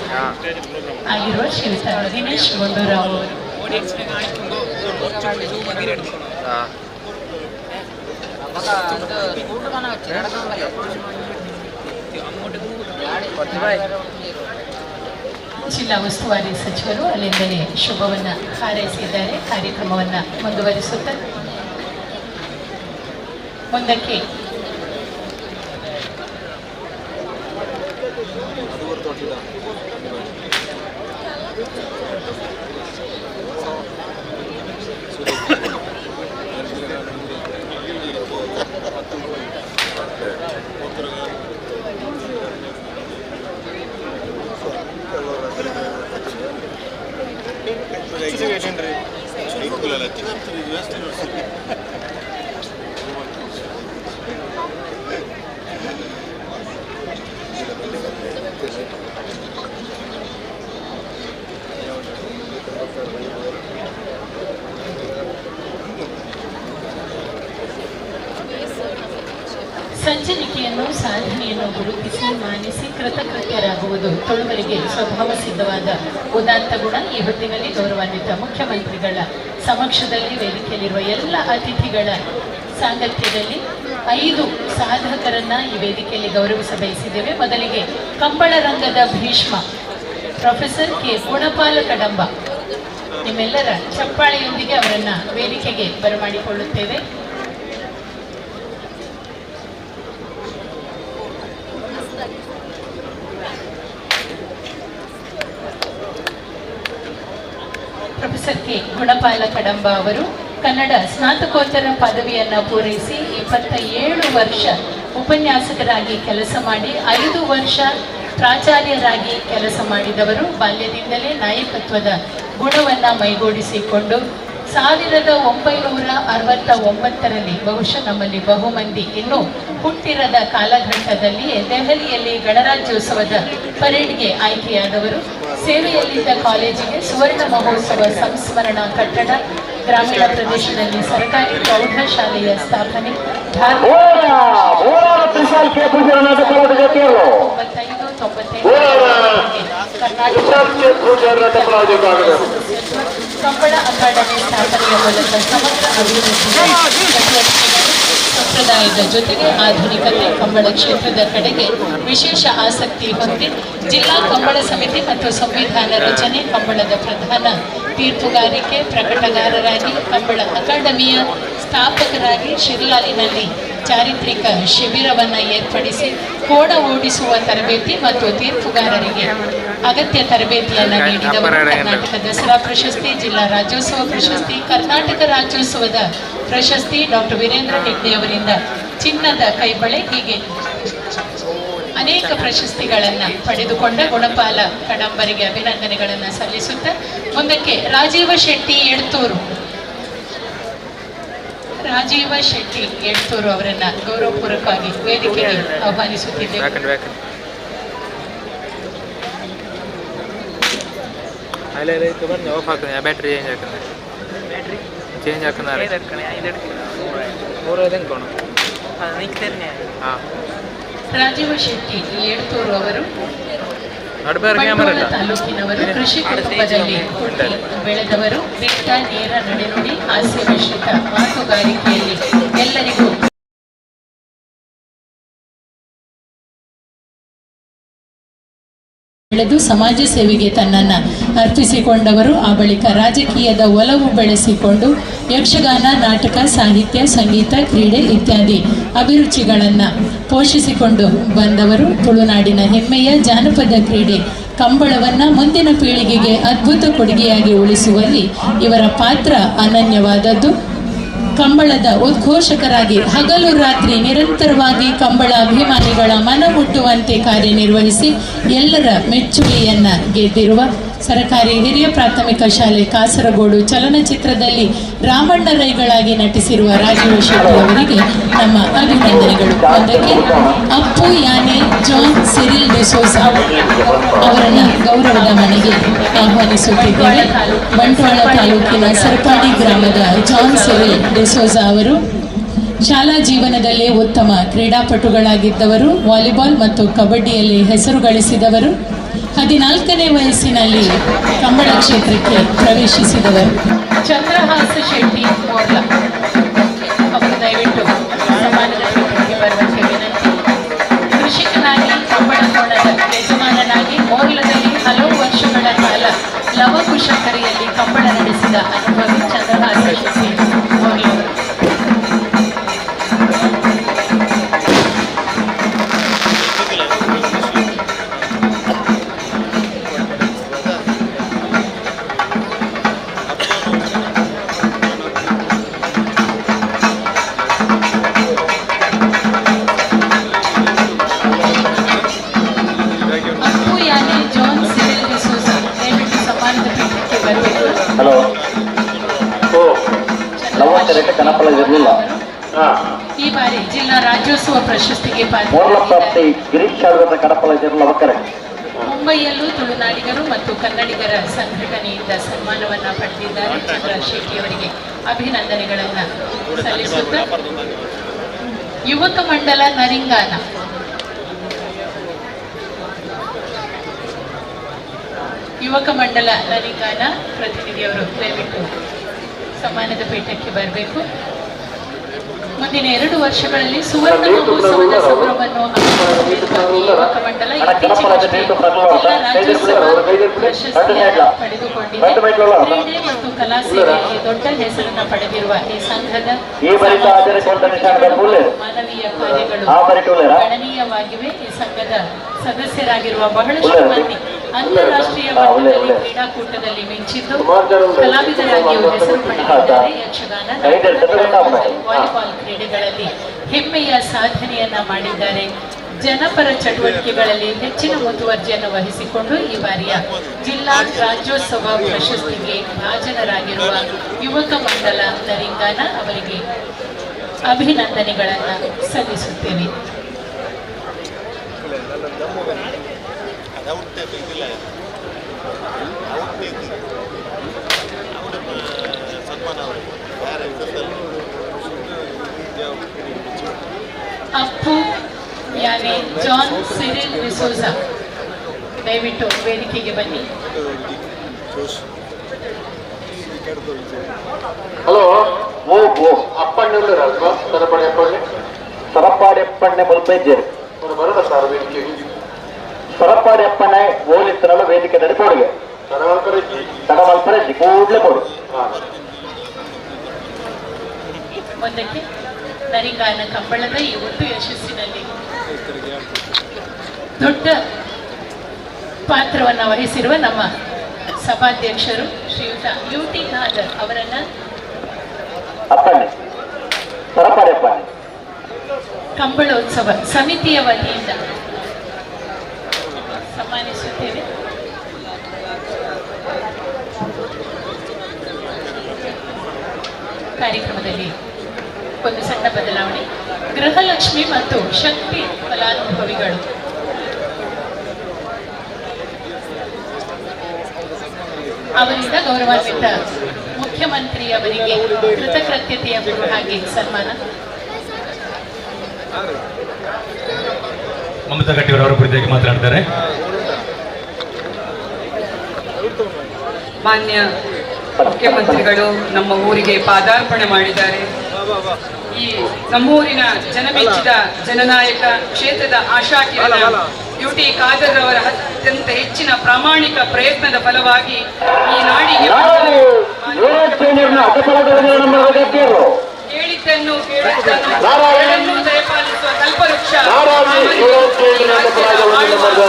ಆಗಿರುವ ಶ್ರೀಯುತ ದಿನೇಶ್ ಗುಂಡೂರಾವ್ ಅವರು. ಜಿಲ್ಲಾ ಉಸ್ತುವಾರಿ ಸಚಿವರು ಅಲ್ಲಿಂದಲೇ ಶುಭವನ್ನು ಹಾರೈಸಿದ್ದಾರೆ. ಕಾರ್ಯಕ್ರಮವನ್ನು ಮುಂದುವರಿಸುತ್ತಾ ಮುಂದಕ್ಕೆ ಸಜ್ಜನಿಕೆಯನ್ನು ಸಾಧನೆಯನ್ನು ಗುರುತಿಸಿ ಮಾನಿಸಿ ಕೃತಕೃತ್ಯರಾಗುವುದು ತುಳುವರಿಗೆ ಸ್ವಭಾವ ಸಿದ್ಧವಾದ ಉದಾತ್ತ ಗುಣ. ಈ ಹೊತ್ತಿನಲ್ಲಿ ಗೌರವಾನ್ವಿತ ಮುಖ್ಯಮಂತ್ರಿಗಳ ಸಮಕ್ಷದಲ್ಲಿ ವೇದಿಕೆಯಲ್ಲಿರುವ ಎಲ್ಲ ಅತಿಥಿಗಳ ಸಾಂಗತ್ಯದಲ್ಲಿ 5 ಸಾಧಕರನ್ನ ಈ ವೇದಿಕೆಯಲ್ಲಿ ಗೌರವಿಸ ಬಯಸಿದ್ದೇವೆ. ಮೊದಲಿಗೆ ಕಂಬಳ ರಂಗದ ಭೀಷ್ಮ ಪ್ರೊಫೆಸರ್ ಕೆ ಗುಣಪಾಲ ಕಡಂಬ, ನಿಮ್ಮೆಲ್ಲರ ಚಪ್ಪಾಳೆಯೊಂದಿಗೆ ಅವರನ್ನ ವೇದಿಕೆಗೆ ಬರಮಾಡಿಕೊಳ್ಳುತ್ತೇವೆ. ಪ್ರೊಫೆಸರ್ ಕೆ ಗುಣಪಾಲ ಕಡಂಬ ಅವರು ಕನ್ನಡ ಸ್ನಾತಕೋತ್ತರ ಪದವಿಯನ್ನು ಪೂರೈಸಿ 27 ವರ್ಷ ಉಪನ್ಯಾಸಕರಾಗಿ ಕೆಲಸ ಮಾಡಿ 5 ವರ್ಷ ಪ್ರಾಚಾರ್ಯರಾಗಿ ಕೆಲಸ ಮಾಡಿದವರು. ಬಾಲ್ಯದಿಂದಲೇ ನಾಯಕತ್ವದ ಗುಣವನ್ನು ಮೈಗೂಡಿಸಿಕೊಂಡು 1969ರಲ್ಲಿ ಬಹುಶಃ ನಮ್ಮಲ್ಲಿ ಬಹುಮಂದಿ ಇನ್ನೂ ಹುಟ್ಟಿರದ ಕಾಲಘಟ್ಟದಲ್ಲಿಯೇ ದೆಹಲಿಯಲ್ಲಿ ಗಣರಾಜ್ಯೋತ್ಸವದ ಪರೇಡ್ಗೆ ಆಯ್ಕೆಯಾದವರು. ಸೇವೆಯಲ್ಲಿದ್ದ ಕಾಲೇಜಿಗೆ ಸುವರ್ಣ ಮಹೋತ್ಸವ ಸಂಸ್ಮರಣಾ ಕಟ್ಟಡ, ಗ್ರಾಮೀಣ ಪ್ರದೇಶದಲ್ಲಿ ಸರ್ಕಾರಿ ಪ್ರೌಢಶಾಲೆಯ ಸ್ಥಾಪನೆ, ಧಾರ್ಮಿಕ 95, 98 ಕಂಬಳ ಅಕಾಡೆಮಿ ಸ್ಥಾಪನೆಯ ಮೂಲಕ ಸಮಗ್ರ ಅಭಿವೃದ್ಧಿಯ ಚಟುವಟಿಕೆಗಳು, ಸಂಪ್ರದಾಯದ ಜೊತೆಗೆ ಆಧುನಿಕತೆ, ಕಂಬಳ ಕ್ಷೇತ್ರದ ಕಡೆಗೆ ವಿಶೇಷ ಆಸಕ್ತಿ ಹೊಂದಿ ಜಿಲ್ಲಾ ಕಂಬಳ ಸಮಿತಿ ಮತ್ತು ಸಂವಿಧಾನ ರಚನೆ, ಕಂಬಳದ ಪ್ರಧಾನ ತೀರ್ಪುಗಾರಿಕೆ, ಪ್ರಕಟಗಾರರಾಗಿ, ಕಂಬಳ ಅಕಾಡೆಮಿಯ ಸ್ಥಾಪಕರಾಗಿ ಶಿರ್ಲಾಲಿನಲ್ಲಿ ಚಾರಿತ್ರಿಕ ಶಿಬಿರವನ್ನು ಏರ್ಪಡಿಸಿ ಕೋಣ ಓಡಿಸುವ ತರಬೇತಿ ಮತ್ತು ತೀರ್ಪುಗಾರರಿಗೆ ಅಗತ್ಯ ತರಬೇತಿಯನ್ನು ನೀಡಿದವರು. ಕರ್ನಾಟಕ ದಸರಾ ಪ್ರಶಸ್ತಿ, ಜಿಲ್ಲಾ ರಾಜ್ಯೋತ್ಸವ ಪ್ರಶಸ್ತಿ, ಕರ್ನಾಟಕ ರಾಜ್ಯೋತ್ಸವದ ಪ್ರಶಸ್ತಿ, ಡಾಕ್ಟರ್ ವೀರೇಂದ್ರ ಹೆಗ್ಡೆ ಅವರಿಂದ ಚಿನ್ನದ ಕೈಬಳೆ, ಹೀಗೆ ಅನೇಕ ಪ್ರಶಸ್ತಿಗಳನ್ನು ಪಡೆದುಕೊಂಡ ಗುಣಪಾಲ ಕಡಂಬರಿಗೆ ಅಭಿನಂದನೆಗಳನ್ನು ಸಲ್ಲಿಸುತ್ತಾ ಮುಂದಕ್ಕೆ ರಾಜೀವ ಶೆಟ್ಟಿ ಎಡ್ತೂರು, ರಾಜೀವ ಶೆಟ್ಟಿ ಎಡ್ತೂರು ಅವರನ್ನ ಗೌರವಪೂರ್ವಕವಾಗಿ ವೇದಿಕೆಗೆ ಆಹ್ವಾನಿಸುತ್ತಿದ್ದೇವೆ. ರಾಜೀವ ಶೆಟ್ಟಿ ಎಡ್ತೂರು ಅವರು ಬಂಟ್ವಾಳ ತಾಲೂಕಿನವರು, ಕೃಷಿ ಕುಟುಂಬದಲ್ಲಿ ಹುಟ್ಟಿ ಬೆಳೆದವರು. ದಿಟ್ಟ ನೇರ ನಡೆನುಡಿ, ಹಾಸ್ಯ ಮಿಶ್ರಿತ ಮಾತುಗಾರಿಕೆಯಲ್ಲಿ ಎಲ್ಲರಿಗೂ ಬೆಳೆದು ಸಮಾಜ ಸೇವೆಗೆ ತನ್ನನ್ನು ಅರ್ಪಿಸಿಕೊಂಡವರು. ಆ ಬಳಿಕ ರಾಜಕೀಯದ ಒಲವು ಬೆಳೆಸಿಕೊಂಡು ಯಕ್ಷಗಾನ, ನಾಟಕ, ಸಾಹಿತ್ಯ, ಸಂಗೀತ, ಕ್ರೀಡೆ ಇತ್ಯಾದಿ ಅಭಿರುಚಿಗಳನ್ನು ಪೋಷಿಸಿಕೊಂಡು ಬಂದವರು. ತುಳುನಾಡಿನ ಹೆಮ್ಮೆಯ ಜಾನಪದ ಕ್ರೀಡೆ ಕಂಬಳವನ್ನು ಮುಂದಿನ ಪೀಳಿಗೆಗೆ ಅದ್ಭುತ ಕೊಡುಗೆಯಾಗಿ ಉಳಿಸುವಲ್ಲಿ ಇವರ ಪಾತ್ರ ಅನನ್ಯವಾದದ್ದು. ಕಂಬಳದ ಉದ್ಘೋಷಕರಾಗಿ ಹಗಲು ರಾತ್ರಿ ನಿರಂತರವಾಗಿ ಕಂಬಳ ಅಭಿಮಾನಿಗಳ ಮನಮುಟ್ಟುವಂತೆ ಕಾರ್ಯನಿರ್ವಹಿಸಿ ಎಲ್ಲರ ಮೆಚ್ಚುಗೆಯನ್ನು ಗೆದ್ದಿರುವ ಸರಕಾರಿ ಹಿರಿಯ ಪ್ರಾಥಮಿಕ ಶಾಲೆ ಕಾಸರಗೋಡು ಚಲನಚಿತ್ರದಲ್ಲಿ ರಾಮಣ್ಣ ರೈಗಳಾಗಿ ನಟಿಸಿರುವ ರಾಜೀವ ಶೆಟ್ಟಿ ಅವರಿಗೆ ನಮ್ಮ ಅಭಿನಂದನೆಗಳು. ಒಂದಕ್ಕೆ ಅಪ್ಪು ಯಾನೆ ಜಾನ್ ಸಿರಿಲ್ ಡಿಸೋಜಾ ಅವರನ್ನು ಗೌರವದ ಮನೆಗೆ ಆಹ್ವಾನಿಸುತ್ತಿದ್ದೇವೆ. ಬಂಟ್ವಾಳ ತಾಲೂಕಿನ ಸರಪಾಡಿ ಗ್ರಾಮದ ಜಾನ್ ಸಿರಿಲ್ ಡಿಸೋಜಾ ಅವರು ಶಾಲಾ ಜೀವನದಲ್ಲೇ ಉತ್ತಮ ಕ್ರೀಡಾಪಟುಗಳಾಗಿದ್ದವರು. ವಾಲಿಬಾಲ್ ಮತ್ತು ಕಬಡ್ಡಿಯಲ್ಲಿ ಹೆಸರು ಗಳಿಸಿದವರು. 14ನೇ ವಯಸ್ಸಿನಲ್ಲಿ ಕಂಬಳ ಕ್ಷೇತ್ರಕ್ಕೆ ಪ್ರವೇಶಿಸಿದವರು. ಚಂದ್ರಹಾಸ ಶೆಟ್ಟಿ ಮೋರ್ಲಾ ಅವರು ದಯವಿಟ್ಟು ಸಮಾನದ ಪೀಠಕ್ಕೆ ಬರುವಂತೆ ವಿನಂತಿ. ಕೃಷಿಕನಾಗಿ, ಕಂಬಳ ಕೋಣದ ಯಜಮಾನನಾಗಿ ಮೋರ್ಲದಲ್ಲಿ ಹಲವು ವರ್ಷಗಳ ಕುಶಕರೆಯಲ್ಲಿ ಕಂಬಳ ನಡೆಸಿದ ಅನುಭವಿ ಚಂದ್ರಹಾಸ ಶೆಟ್ಟಿ ಅವರು. ಅಪ್ಪು ಯಾನೆ ಜಾನ್ ಸಿರಿಲ್ ಡಿಸೋಜ ದಯವಿಟ್ಟು ಸಮ್ಮಾನದ ಪೀಠಕ್ಕೆ ಬರಬೇಕು. ಹಲೋ, ಓ ನಲವತ್ತೆರಡು ಕನಪಲ ಇರಲಿಲ್ಲ. ಈ ಬಾರಿ ಜಿಲ್ಲಾ ರಾಜ್ಯೋತ್ಸವ ಪ್ರಶಸ್ತಿಗೆ ಮೂರಲ ಪಾತ್ರರಾಗಿದ್ದಾರೆ. ಪ್ರಾಪ್ತಿ ಗಿರೀಶ್ ಶಾಲ್ಗರ ಕನಪಲ ಇರಲಿಲ್ಲ ಒಕ್ಕರೆ. ಮುಂಬೈಯಲ್ಲೂ ತುಳುನಾಡಿಗರು ಮತ್ತು ಕನ್ನಡಿಗರ ಸಂಘಟನೆಯಿಂದ ಸನ್ಮಾನವನ್ನ ಪಡೆದಿದ್ದಾರೆ. ಚಂದ್ರ ಶೆಟ್ಟಿ ಅವರಿಗೆ ಅಭಿನಂದನೆಗಳನ್ನ ಸಲ್ಲಿಸುತ್ತಾ, ಯುವಕ ಮಂಡಲ ನರಿಂಗಾನ ಯುವಕ ಮಂಡಲ ನರಿಂಗಾನ ಪ್ರತಿನಿಧಿಯವರು ದಯವಿಟ್ಟು ಸಮ್ಮಾನದ ಪೀಠಕ್ಕೆ ಬರಬೇಕು. ಮುಂದಿನ 2 ವರ್ಷಗಳಲ್ಲಿ ಸುವರ್ಣ ಮಹೋತ್ಸವದ ಸಂಭ್ರಮವನ್ನು ಆಚರಿಸಲಿರುವ ಈ ಯುವಕ ಮಂಡಲ ಇತ್ತೀಚೆಗಷ್ಟೇ ಜಿಲ್ಲಾ ರಾಜ್ಯೋತ್ಸವ ಪ್ರಶಸ್ತಿಯನ್ನು ಪಡೆದುಕೊಂಡಿದೆ. ಕ್ರೀಡೆ ಮತ್ತು ಕಲಾ ಸೇವೆಯಲ್ಲಿ ದೊಡ್ಡ ಹೆಸರನ್ನು ಪಡೆದಿರುವ ಈ ಸಂಘದ ಈ ಬರಿತ ಆಚರಣೆ ಮಾನವೀಯ ಕಾರ್ಯಗಳು ಆ ಬರಿತ ಉಳ್ಳೇರಾ? ಗಣನೀಯವಾಗಿವೆ. ಈ ಸಂಘದ ಸದಸ್ಯರಾಗಿರುವ ಬಹಳಷ್ಟು ಮಂದಿ ಅಂತಾರಾಷ್ಟ್ರೀಯ ಮಟ್ಟದಲ್ಲಿ ಕ್ರೀಡಾಕೂಟದಲ್ಲಿ ಮಿಂಚಿದ್ದು ಕಲಾವಿದರಾಗಿಯೂ ಹೆಸರು ಪಡೆದಿದ್ದಾರೆ. ಯಕ್ಷಗಾನ, ನಾಟಕ, ವಾಲಿಬಾಲ್ ಕ್ರೀಡೆಗಳಲ್ಲಿ ಹೆಮ್ಮೆಯ ಸಾಧನೆಯನ್ನ ಮಾಡಿದ್ದಾರೆ. ಜನಪರ ಚಟುವಟಿಕೆಗಳಲ್ಲಿ ಹೆಚ್ಚಿನ ಮುತುವರ್ಜಿಯನ್ನು ವಹಿಸಿಕೊಂಡು ಈ ಬಾರಿಯ ಜಿಲ್ಲಾ ರಾಜ್ಯೋತ್ಸವ ಪ್ರಶಸ್ತಿಗೆ ಭಾಜನರಾಗಿರುವ ಯುವಕ ಮಂಡಲ ನರಿಂಗಾನ ಅವರಿಗೆ ಅಭಿನಂದನೆಗಳನ್ನು ಸಲ್ಲಿಸುತ್ತೇವೆ. ಅಪ್ಪು ಯಾನೆ ಜಾನ್ ಸಿರಿಲ್ ಡಿಸೋಜಾ ದಯವಿಟ್ಟು ವೇದಿಕೆಗೆ ಬನ್ನಿ. ಹಲೋ, ಓ ಓ ಅಪ್ಪಣ್ಣೆ ಉಳ್ಳೇರ ಅಲ್ವಾ? ಸರಪಣಿ ಅಪ್ಪಣ್ಣೆ, ಸರಪಾಡಿ ಅಪ್ಪಣ್ಣೆ ಮುಲ್ಪೈಜೇರು ಬರೋದ ಸರ್ ವೇದಿಕೆಗೆ? ಸರಪಾಡಿ ಅಪ್ಪಣ್ಣೆ ಓಲಿತ್ತನಲ್ಲ ವೇದಿಕೆ ನಡಿ ಕೊಡುಗೆ ತಡಮಲ್ಪರೆಜ್ಜಿ ಕೂಡ್ಲೆ ಕೊಡು. ಮುಂದಕ್ಕೆ ನರಿಗಾನ ಕಂಬಳದ ಈ ಒಟ್ಟು ಯಶಸ್ಸಿನಲ್ಲಿ ದೊಡ್ಡ ಪಾತ್ರವನ್ನು ವಹಿಸಿರುವ ನಮ್ಮ ಸಭಾಧ್ಯಕ್ಷರು ಶ್ರೀಯುತ ಯು ಟಿ ಖಾದರ್ ಅವರನ್ನ ಅಪ್ಪಣ್ಣೆ ಸರಪಾಡಿ ಅಪ್ಪಣ್ಣೆ ಕಂಬಳೋತ್ಸವ ಸಮಿತಿಯ ವತಿಯಿಂದ ಸನ್ಮಾನಿಸುತ್ತೇವೆ. ಕಾರ್ಯಕ್ರಮದಲ್ಲಿ ಒಂದು ಸಣ್ಣ ಬದಲಾವಣೆ. ಗೃಹಲಕ್ಷ್ಮಿ ಮತ್ತು ಶಕ್ತಿ ಫಲಾನುಭವಿಗಳು ಅವರಿಂದ ಗೌರವಾನ್ವಿತ ಮುಖ್ಯಮಂತ್ರಿ ಅವರಿಗೆ ಕೃತಕೃತ್ಯತೆಯ ಹಾಗೆ ಸನ್ಮಾನ. ಮಮತಾ ಗಟ್ಟಿಯವರು ಅವರ ಕುರಿತಾಗಿ ಮಾತನಾಡ್ತಾರೆ. ಮಾನ್ಯ ಮುಖ್ಯಮಂತ್ರಿಗಳು ನಮ್ಮ ಊರಿಗೆ ಪಾದಾರ್ಪಣೆ ಮಾಡಿದ್ದಾರೆ. ಈ ನಮ್ಮೂರಿನ ಜನಮೆಚ್ಚಿದ ಜನನಾಯಕ, ಕ್ಷೇತ್ರದ ಆಶಾಕಿರಣ ಯು ಟಿ ಖಾದರ್ ಅವರ ಅತ್ಯಂತ ಹೆಚ್ಚಿನ ಪ್ರಾಮಾಣಿಕ ಪ್ರಯತ್ನದ ಫಲವಾಗಿ ಈ ನಾಡಿಗೆ ಕೇಳಿದ್ದನ್ನು ಕೇಳಿದ್ದನ್ನು ದಯಪಾಲಿಸುವ ಕಲ್ಪವೃಕ್ಷ ಮುಖ್ಯಮಂತ್ರಿಗಳು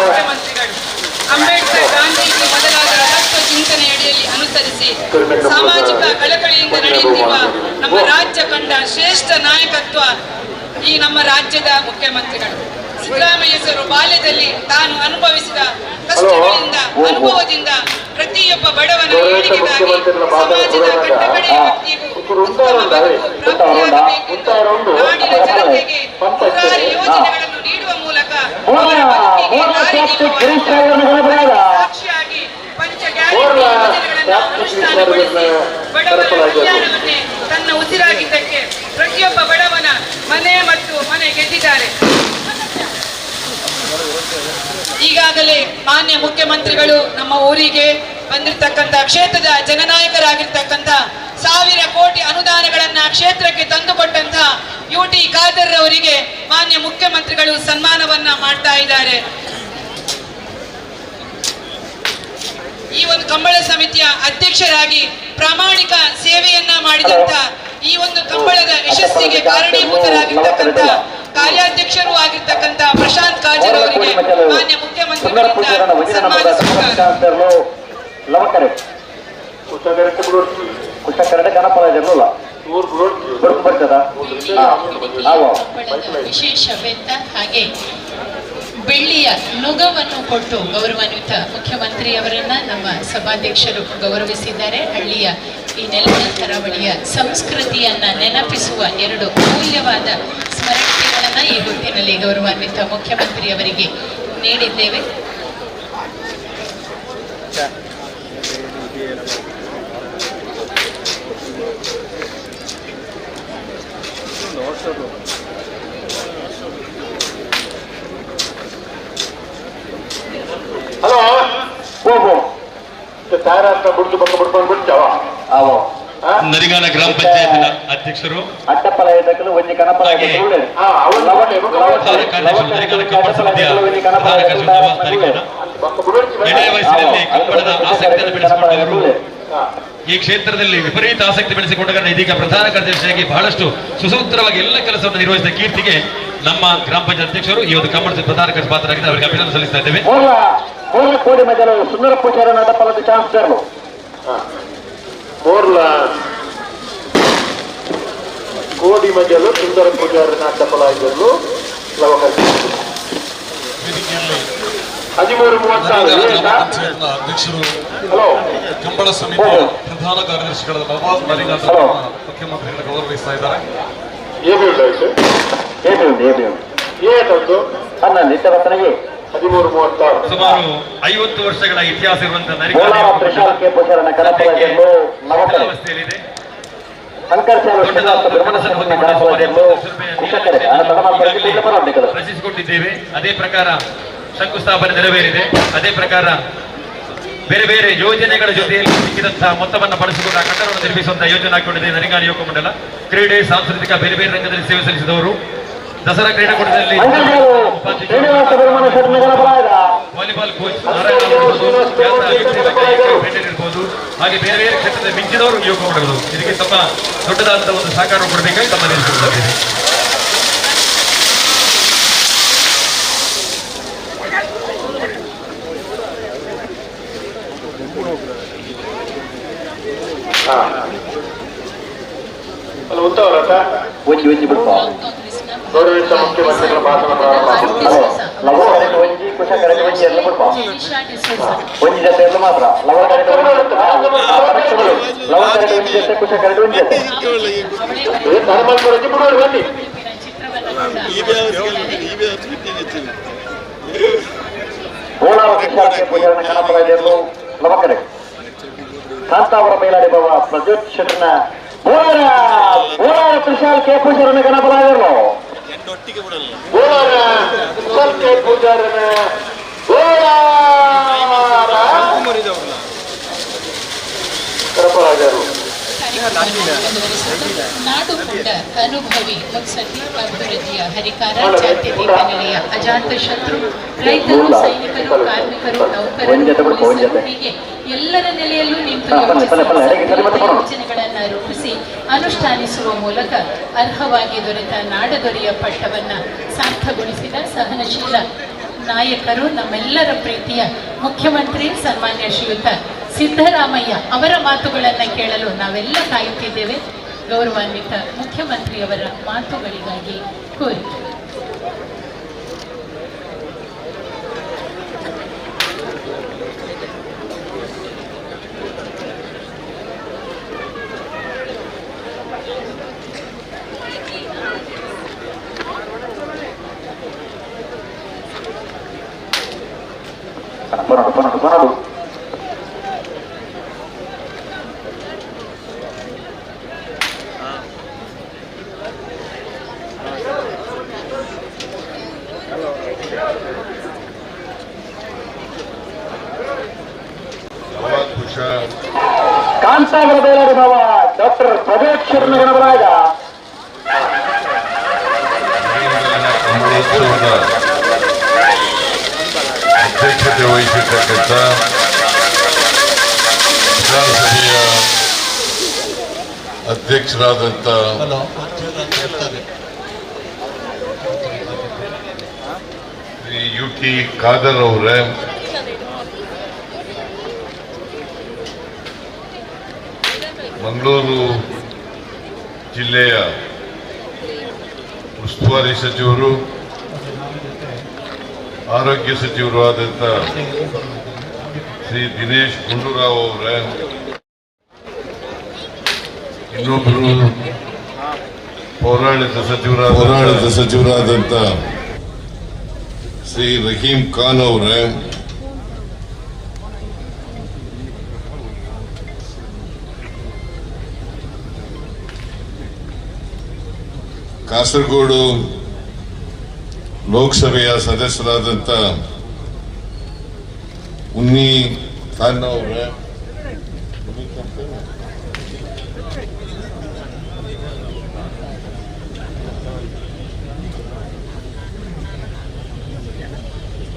ಅಂಬೇಡ್ಕರ್, ಗಾಂಧೀಜಿ ಮೊದಲಾದ ತತ್ವ ಚಿಂತನೆಯಡಿಯಲ್ಲಿ ಅನುಸರಿಸಿ ಸಾಮಾಜಿಕ ಕಳಕಳಿಯಿಂದ ನಡೆಯುತ್ತಿರುವ ನಮ್ಮ ರಾಜ್ಯ ಕಂಡ ಶ್ರೇಷ್ಠ ನಾಯಕತ್ವ ಈ ನಮ್ಮ ರಾಜ್ಯದ ಮುಖ್ಯಮಂತ್ರಿಗಳು. ಸಿದ್ದರಾಮಯ್ಯ ಸರು ಬಾಲ್ಯದಲ್ಲಿ ತಾನು ಅನುಭವಿಸಿದ ಕಷ್ಟಗಳಿಂದ, ಅನುಭವದಿಂದ ಪ್ರತಿಯೊಬ್ಬ ಬಡವನ ಏಳಿಗೆಗಾಗಿ ಸಮಾಜದ ಕಟ್ಟಕಡೆಯ ವ್ಯಕ್ತಿಗೂ ಉತ್ತಮ ಬದುಕು ಪ್ರಾಪ್ತಿಯಾಗಬೇಕೆಂದು ನಾಡಿನ ಜನತೆಗೆ ನೂರಾರು ಯೋಜನೆಗಳನ್ನು ನೀಡುವ ಮೂಲಕ ಅವರ ಬದುಕಿಗೆ ದಾರಿದೀಪವಾಗಿ ಸಾಕ್ಷಿಯಾಗಿ ಪಂಚ ಗ್ಯಾರಂಟಿ ಯೋಜನೆಗಳನ್ನು ಅನುಷ್ಠಾನಗೊಳಿಸಿ ಬಡವರ ಕಲ್ಯಾಣವನ್ನೇ ತನ್ನ ಉಸಿರಾಗಿದ್ದಕ್ಕೆ ಪ್ರತಿಯೊಬ್ಬ ಬಡವನ ಮನೆ ಮತ್ತು ಮನೆ ಗೆದ್ದಿದ್ದಾರೆ. ಈಗಾಗಲೇ ಮಾನ್ಯ ಮುಖ್ಯಮಂತ್ರಿಗಳು ನಮ್ಮ ಊರಿಗೆ ಬಂದಿರತಕ್ಕಂಥ ಕ್ಷೇತ್ರದ ಜನನಾಯಕರಾಗಿರ್ತಕ್ಕಂಥ 1000 ಕೋಟಿ ಅನುದಾನಗಳನ್ನ ಕ್ಷೇತ್ರಕ್ಕೆ ತಂದುಕೊಟ್ಟಂತ ಯು ಟಿ ಖಾದರ್ ಅವರಿಗೆ ಮಾನ್ಯ ಮುಖ್ಯಮಂತ್ರಿಗಳು ಸನ್ಮಾನವನ್ನ ಮಾಡ್ತಾ ಇದ್ದಾರೆ. ಈ ಒಂದು ಕಂಬಳ ಸಮಿತಿಯ ಅಧ್ಯಕ್ಷರಾಗಿ ಪ್ರಾಮಾಣಿಕ ಸೇವೆಯನ್ನ ಮಾಡಿದಂತ ಈ ಒಂದು ಕಂಬಳದ ಯಶಸ್ಸಿಗೆ ಕಾರಣೀಭೂತರಾಗಿರ್ತಕ್ಕಂಥ ಕಾರ್ಯಾಧ್ಯಕ್ಷರು ಆಗಿರ್ತಕ್ಕಂಥ ಪ್ರಶಾಂತ್ ಕಾಜರ್ ಅವರಿಗೆ ಮಾನ್ಯ ಮುಖ್ಯಮಂತ್ರಿಗಳಿಂದ ಸನ್ಮಾನಿಸುತ್ತಾರೆ. ವಿಶೇಷ ಬೆತ್ತ ಹಾಗೆ ಬೆಳ್ಳಿಯ ನುಗವನ್ನು ಕೊಟ್ಟು ಗೌರವಾನ್ವಿತ ಮುಖ್ಯಮಂತ್ರಿಯವರನ್ನ ನಮ್ಮ ಸಭಾಧ್ಯಕ್ಷರು ಗೌರವಿಸಿದ್ದಾರೆ. ಹಳ್ಳಿಯ ಈ ನೆಲದ ಕರಾವಳಿಯ ಸಂಸ್ಕೃತಿಯನ್ನ ನೆನಪಿಸುವ ಎರಡು ಅಮೂಲ್ಯವಾದ ಸ್ಮರಣಿಕೆಗಳನ್ನ ಈ ಹೊತ್ತಿನಲ್ಲಿ ಗೌರವಾನ್ವಿತ ಮುಖ್ಯಮಂತ್ರಿಯವರಿಗೆ ನೀಡಿದ್ದೇವೆ. ಹಲೋ ಹೋಗು ತಯಾರಾಗ್ತಾ ಬಿಡ್ತು ಪಕ್ಕ ಬಿಡ್ಕೊಂಡು ಬಿಡ್ತಾವ. ನರಿಗಾನ ಗ್ರಾಮ ಪಂಚಾಯತ್ನ ಅಧ್ಯಕ್ಷರು ಎಳೆಯ ವಯಸ್ಸಿನಲ್ಲಿ ಕಂಬಳದ ಆಸಕ್ತಿಯನ್ನು ಬೆಳೆಸಿಕೊಂಡವರು, ಈ ಕ್ಷೇತ್ರದಲ್ಲಿ ವಿಪರೀತ ಆಸಕ್ತಿ ಬೆಳೆಸಿಕೊಂಡ ಕಾರಣ ಇದೀಗ ಪ್ರಧಾನ ಕಾರ್ಯದರ್ಶಿಯಾಗಿ ಬಹಳಷ್ಟು ಸುಸೂತ್ರವಾಗಿ ಎಲ್ಲ ಕೆಲಸವನ್ನು ನಿರ್ವಹಿಸಿದ ಕೀರ್ತಿಗೆ ನಮ್ಮ ಗ್ರಾಮ ಪಂಚಾಯತ್ ಅಧ್ಯಕ್ಷರು ಈ ಒಂದು ಕಂಬಳದ ಪ್ರಧಾನ ಕಾರ್ಯದರ್ಶಿ ಪಾತ್ರರಾಗಿದ್ದು ಅವರಿಗೆ ಅಭಿನಂದನೆ ಸಲ್ಲಿಸ್ತಾ ಇದ್ದೇವೆ. ಸುಂದರ ಪೂಜಾರ ಚಾನ್ಸ್ ಮೋರ್ಲ ಕೋಡಿ ಮಜಲು ಸುಂದರ ಪೂಜಾರನ ಅಡ್ಡಪಲಾಗಿರಲು ಲವಕರ್ತಿ 13:36. ಗ್ರಾಮ ಪಂಚಾಯತ್ನ ಅಧ್ಯಕ್ಷರು, ಕಂಬಳ ಸಮಿತಿಯ ಪ್ರಧಾನ ಕಾರ್ಯದರ್ಶಿಗಳಾದ ನವಾಜ್ ನರಿಗಾನ್ ಮುಖ್ಯಮಂತ್ರಿಗಳ ಗೌರವಿಸ್ತಾ ಇದ್ದಾರೆ. 13:36. ಸುಮಾರು 50 ವರ್ಷಗಳ ಇತಿಹಾಸ ಇರುವಂತಹ ನರಿಗಾನ ಅವಸ್ಥೆಯಲ್ಲಿದೆ. ರಚಿಸಿಕೊಂಡಿದ್ದೇವೆ. ಅದೇ ಪ್ರಕಾರ ಶಂಕುಸ್ಥಾಪನೆ ನೆರವೇರಿದೆ. ಅದೇ ಪ್ರಕಾರ ಬೇರೆ ಬೇರೆ ಯೋಜನೆಗಳ ಜೊತೆಯಲ್ಲಿ ಸಿಕ್ಕಿದಂತಹ ಮೊತ್ತವನ್ನು ಬಳಸಿಕೊಂಡು ಆ ಕಟ್ಟಡವನ್ನು ನಿರ್ಮಿಸುವಂತಹ ಯೋಜನೆ ಹಾಕಿಕೊಂಡಿದೆ ನರಿಗಾನ ಯುವಕ ಮಂಡಲ. ಕ್ರೀಡೆ, ಸಾಂಸ್ಕೃತಿಕ ಬೇರೆ ಬೇರೆ ರಂಗದಲ್ಲಿ ಸೇವೆ ಸಲ್ಲಿಸಿದವರು. ದಸರಾ ಕ್ರೀಡಾಕೂಟದಲ್ಲಿ ವಾಲಿಬಾಲ್ ಕೋಚ್ ನಾರಾಯಣ ಇರ್ಬೋದು, ಹಾಗೆ ಬೇರೆ ಬೇರೆ ಕ್ಷೇತ್ರದಲ್ಲಿ ಮಿಂಚಿದವರು ಯುವಕ ಮಂಡಲರು. ಇದಕ್ಕೆ ತಮ್ಮ ದೊಡ್ಡದಾದಂತಹ ಒಂದು ಸಹಕಾರ ಕೊಡಬೇಕಾಗಿ ತಮ್ಮ ನಿಲ್ಲಿಸಿಕೊಂಡಿದ್ದೇವೆ. ಅಲ್ಲ ಉತ್ತವರತ್ತ ಗೌರವಿತ ಮುಖ್ಯಮಂತ್ರಿಗಳ ಭಾಷಣ ಪ್ರಾರಂಭ. ಬನ್ನಿ. ಕಾಂತಾವರ ಮೇಲಾಡಿ ಬಾಬಾ ಪ್ರಜ್ಯೋತ್ ಶೆಟ್ಟರ್ನ ಬೋಲಾರ ಬೋಲಾರ ಕೃಷಾಲ್ ಕೆ ಪೂಜಾರನ ಗಣಪರಾಯರು. ಬೋಲಾರ ಕುಶಲ್ ಕೆ ಪೂಜಾರನ ಬೋಲಾರ ಕರಪರಾಜರು. ನಾಡುಕೊಂಡ ಅನುಭವಿ ಮುತ್ಸದ್ದಿ, ಅಭಿವೃದ್ಧಿಯ ಹರಿಕಾರ, ಜಾತ್ಯತೀತ ನೆಲೆಯ ಅಜಾತ ಶತ್ರು, ರೈತರು, ಸೈನಿಕರು, ಕಾರ್ಮಿಕರು, ನೌಕರರು, ಪೊಲೀಸರು, ಹೀಗೆ ಎಲ್ಲರ ನೆಲೆಯಲ್ಲೂ ನಿಂತು ಯೋಜನೆಗಳನ್ನು ರೂಪಿಸಿ ಅನುಷ್ಠಾನಿಸುವ ಮೂಲಕ ಅರ್ಹವಾಗಿ ದೊರೆತ ನಾಡದೊರೆಯ ಪಟ್ಟವನ್ನು ಸಾರ್ಥಗೊಳಿಸಿದ ಸಹನಶೀಲ ನಾಯಕರು ನಮ್ಮೆಲ್ಲರ ಪ್ರೀತಿಯ ಮುಖ್ಯಮಂತ್ರಿ ಸನ್ಮಾನ್ಯ ಶ್ರೀಯುತ ಸಿದ್ದರಾಮಯ್ಯ ಅವರ ಮಾತುಗಳನ್ನು ಕೇಳಲು ನಾವೆಲ್ಲ ಕಾಯುತ್ತಿದ್ದೇವೆ. ಗೌರವಾನ್ವಿತ ಮುಖ್ಯಮಂತ್ರಿಯವರ ಮಾತುಗಳಿಗಾಗಿ ಕೋರಿಕೆ. ಬರೋಣ ಬರೋಣ ಬರೋಣ. ಕಾಂತಾವರ ಬೇಲಾಡಿ ಭಾವ ಡಾಕ್ಟರ್ ಪ್ರಜೋತ್ ಶರ್ಮ ಗಣಪರಾಜ. ಕಂಬಳೋತ್ಸವದ ಅಧ್ಯಕ್ಷತೆ ವಹಿಸಿರ್ತಕ್ಕಂಥ ವಿಧಾನಸಭೆಯ ಅಧ್ಯಕ್ಷರಾದಂಥ ಶ್ರೀ ಯು ಟಿ ಖಾದರ್ ಅವರೇ, ಮಂಗಳೂರು ಜಿಲ್ಲೆಯ ಉಸ್ತುವಾರಿ ಸಚಿವರು, ಆರೋಗ್ಯ ಸಚಿವರು ಆದಂಥ ಶ್ರೀ ದಿನೇಶ್ ಗುಂಡೂರಾವ್ ಅವರೇ, ಇನ್ನೊಬ್ಬರು ಪೌರಾಡಳಿತ ಸಚಿವರಾದಂಥ ಶ್ರೀ ರಹೀಂ ಖಾನ್ ಅವರೇ, ಕಾಸರಗೋಡು ಲೋಕಸಭೆಯ ಸದಸ್ಯರಾದಂಥ ಉನ್ನಿ ಖಾನ್ ಅವರೇ,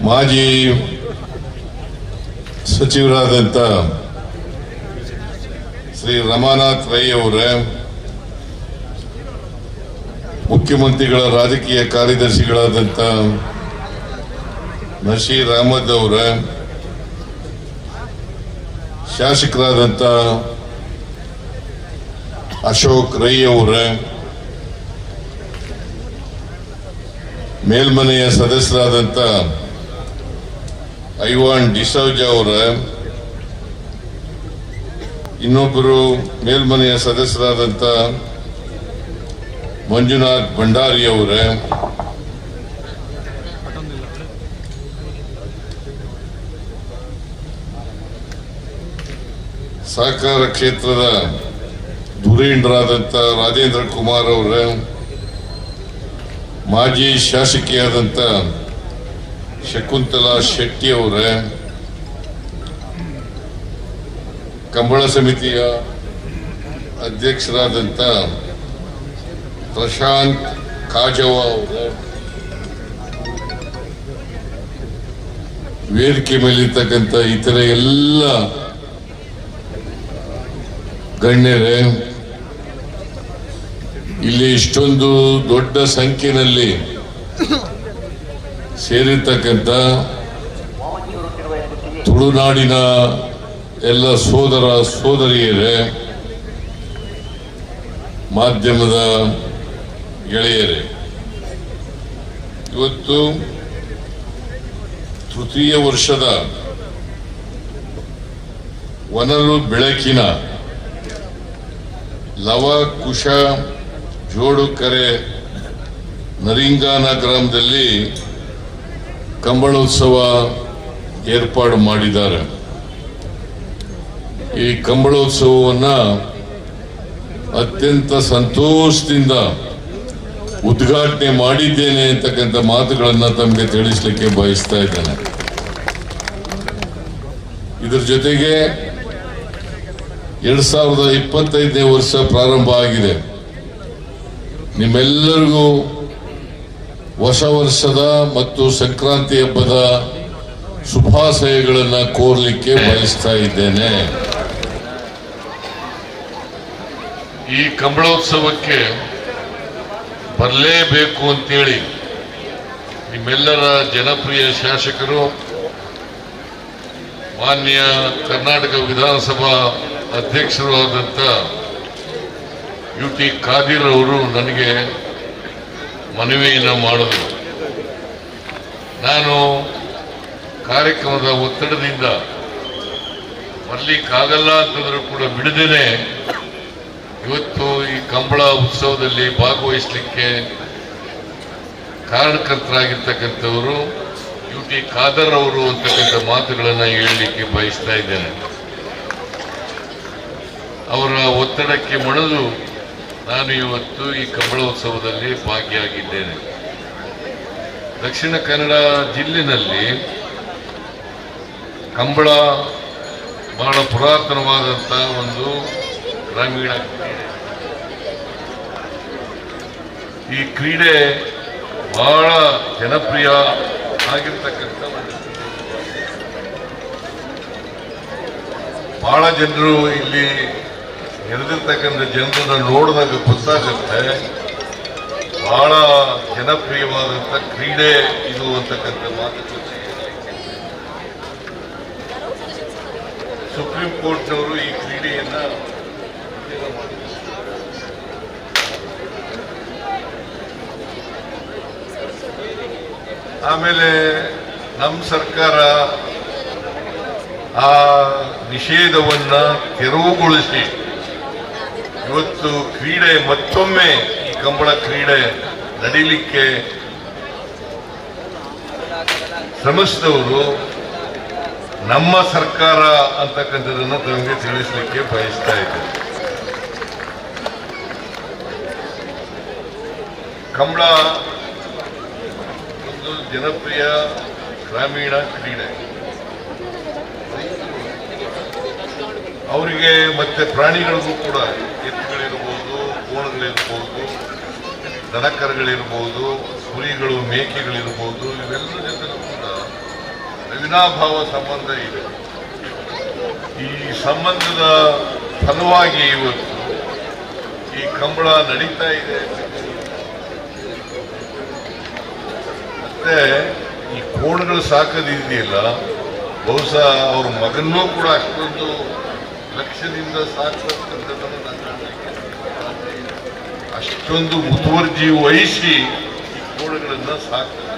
ಮಾಜಿ ಸಚಿವರಾದಂಥ ಶ್ರೀ ರಮಾನಾಥ್ ರೈ ಅವರೇ, ಮುಖ್ಯಮಂತ್ರಿಗಳ ರಾಜಕೀಯ ಕಾರ್ಯದರ್ಶಿಗಳಾದಂಥ ನಶೀರ್ ಅಹಮದ್ ಅವರೇ, ಶಾಸಕರಾದಂಥ ಅಶೋಕ್ ರೈ ಅವರೇ, ಮೇಲ್ಮನೆಯ ಸದಸ್ಯರಾದಂಥ ಐವಾನ್ ಡಿಸೌಜ ಅವರೇ, ಇನ್ನೊಬ್ಬರು ಮೇಲ್ಮನೆಯ ಸದಸ್ಯರಾದಂಥ ಮಂಜುನಾಥ್ ಭಂಡಾರಿ ಅವರೇ, ಸಹಕಾರ ಕ್ಷೇತ್ರದ ಧುರೀಣರಾದಂಥ ರಾಜೇಂದ್ರ ಕುಮಾರ್ ಅವರೇ, ಮಾಜಿ ಶಾಸಕಿಯಾದಂಥ ಶಕುಂತಲಾ ಶೆಟ್ಟಿ ಅವರೇ, ಕಂಬಳ ಸಮಿತಿಯ ಅಧ್ಯಕ್ಷರಾದಂಥ ಪ್ರಶಾಂತ್ ಕಾಜವ ಅವರೇ, ವೇದಿಕೆ ಮೇಲಿರ್ತಕ್ಕಂಥ ಇತರೆ ಎಲ್ಲ ಗಣ್ಯರೇ, ಇಲ್ಲಿ ಇಷ್ಟೊಂದು ದೊಡ್ಡ ಸಂಖ್ಯೆಯಲ್ಲಿ ಸೇರಿರ್ತಕ್ಕಂಥ ತುಳುನಾಡಿನ ಎಲ್ಲ ಸೋದರ ಸೋದರಿಯರೇ, ಮಾಧ್ಯಮದ ಗೆಳೆಯರೇ, ಇವತ್ತು ತೃತೀಯ ವರ್ಷದ ವನಲು ಬೆಳಕಿನ ಲವ ಕುಶ ಜೋಡುಕರೆ ನರಿಂಗಾನ ಗ್ರಾಮದಲ್ಲಿ ಕಂಬಳೋತ್ಸವ ಏರ್ಪಾಡು ಮಾಡಿದ್ದಾರೆ. ಈ ಕಂಬಳೋತ್ಸವವನ್ನು ಅತ್ಯಂತ ಸಂತೋಷದಿಂದ ಉದ್ಘಾಟನೆ ಮಾಡಿದ್ದೇನೆ ಅಂತಕ್ಕಂಥ ಮಾತುಗಳನ್ನು ತಮಗೆ ತಿಳಿಸಲಿಕ್ಕೆ ಬಯಸ್ತಾ ಇದ್ದೇನೆ. ಇದರ ಜೊತೆಗೆ 2025ನೇ ವರ್ಷ ಪ್ರಾರಂಭ ಆಗಿದೆ. ನಿಮ್ಮೆಲ್ಲರಿಗೂ ಹೊಸ ವರ್ಷದ ಮತ್ತು ಸಂಕ್ರಾಂತಿ ಹಬ್ಬದ ಶುಭಾಶಯಗಳನ್ನು ಕೋರಲಿಕ್ಕೆ ಬಯಸ್ತಾ ಇದ್ದೇನೆ. ಈ ಕಂಬಳೋತ್ಸವಕ್ಕೆ ಬರಲೇಬೇಕು ಅಂತೇಳಿ ನಿಮ್ಮೆಲ್ಲರ ಜನಪ್ರಿಯ ಶಾಸಕರು ಮಾನ್ಯ ಕರ್ನಾಟಕ ವಿಧಾನಸಭಾ ಅಧ್ಯಕ್ಷರು ಆದಂಥ ಯು ಟಿ ಖಾದಿರ್ ಅವರು ನನಗೆ ಮನವಿಯನ್ನು ಮಾಡಿದರು. ನಾನು ಕಾರ್ಯಕ್ರಮದ ಒತ್ತಡದಿಂದ ಬರಲಿಕ್ಕಾಗಲ್ಲ ಅಂತಂದರೂ ಕೂಡ ಬಿಡದೇನೆ ಇವತ್ತು ಈ ಕಂಬಳ ಉತ್ಸವದಲ್ಲಿ ಭಾಗವಹಿಸಲಿಕ್ಕೆ ಕಾರಣಕರ್ತರಾಗಿರ್ತಕ್ಕಂಥವರು ಯು ಟಿ ಖಾದರ್ ಅವರು ಅಂತಕ್ಕಂಥ ಮಾತುಗಳನ್ನು ಹೇಳಲಿಕ್ಕೆ ಬಯಸ್ತಾ ಇದ್ದೇನೆ. ಅವರ ಒತ್ತಡಕ್ಕೆ ಮಣಿದು ನಾನು ಇವತ್ತು ಈ ಕಂಬಳೋತ್ಸವದಲ್ಲಿ ಭಾಗಿಯಾಗಿದ್ದೇನೆ. ದಕ್ಷಿಣ ಕನ್ನಡ ಜಿಲ್ಲೆಯಲ್ಲಿ ಕಂಬಳ ಬಹಳ ಪುರಾತನವಾದಂಥ ಒಂದು ಗ್ರಾಮೀಣ ಕ್ರೀಡೆ. ಈ ಕ್ರೀಡೆ ಬಹಳ ಜನಪ್ರಿಯ ಆಗಿರ್ತಕ್ಕಂಥ ಒಂದು. ಬಹಳ ಜನರು ಇಲ್ಲಿ ನೆರೆದಿರ್ತಕ್ಕಂಥ ಜನರನ್ನ ನೋಡಿದಾಗ ಗೊತ್ತಾಗುತ್ತೆ, ಬಹಳ ಜನಪ್ರಿಯವಾದಂಥ ಕ್ರೀಡೆ ಇದು ಅಂತಕ್ಕಂಥ ಮಾತು. ಸುಪ್ರೀಂ ಕೋರ್ಟ್ನವರು ಈ ಕ್ರೀಡೆಯನ್ನ ಆಮೇಲೆ ನಮ್ಮ ಸರ್ಕಾರ ಆ ನಿಷೇಧವನ್ನ ತೆರವುಗೊಳಿಸಿ ಇವತ್ತು ಕ್ರೀಡೆ ಮತ್ತೊಮ್ಮೆ ಈ ಕಂಬಳ ಕ್ರೀಡೆ ನಡೀಲಿಕ್ಕೆ ಶ್ರಮಿಸಿದವರು ನಮ್ಮ ಸರ್ಕಾರ ಅಂತಕ್ಕಂಥದ್ದನ್ನು ತಮಗೆ ತಿಳಿಸಲಿಕ್ಕೆ ಬಯಸ್ತಾ ಇದ್ದೇನೆ. ಕಂಬಳ ಒಂದು ಜನಪ್ರಿಯ ಗ್ರಾಮೀಣ ಕ್ರೀಡೆ. ಅವರಿಗೆ ಮತ್ತೆ ಪ್ರಾಣಿಗಳಿಗೂ ಕೂಡ ಎತ್ತುಗಳಿರ್ಬೋದು, ಕೋಣಗಳಿರ್ಬೋದು, ದನಕರುಗಳಿರ್ಬೋದು, ಕುರಿಗಳು, ಮೇಕೆಗಳಿರ್ಬೋದು, ಇವೆಲ್ಲರ ಜೊತೆಲೂ ಕೂಡ ಅವಿನಾಭಾವ ಸಂಬಂಧ ಇದೆ. ಈ ಸಂಬಂಧದ ಫಲವಾಗಿ ಇವತ್ತು ಈ ಕಂಬಳ ನಡೀತಾ ಇದೆ. ಮತ್ತೆ ಈ ಕೋಣಗಳು ಸಾಕೋದಿದೆಯಲ್ಲ, ಬಹುಶಃ ಅವ್ರ ಮಗನ್ನೂ ಕೂಡ ಅಷ್ಟೊಂದು ಲಕ್ಷ್ಯದಿಂದ ಸಾಕ್ತಕ್ಕಂಥದ್ದನ್ನು ನಾನು ಕಾಣಲಿಕ್ಕೆ ಸಾಧ್ಯ ಇಲ್ಲ. ಅಷ್ಟೊಂದು ಮುತುವರ್ಜಿ ವಹಿಸಿ ಈ ಕೋಣಗಳನ್ನು ಸಾಕ್ತಾರೆ.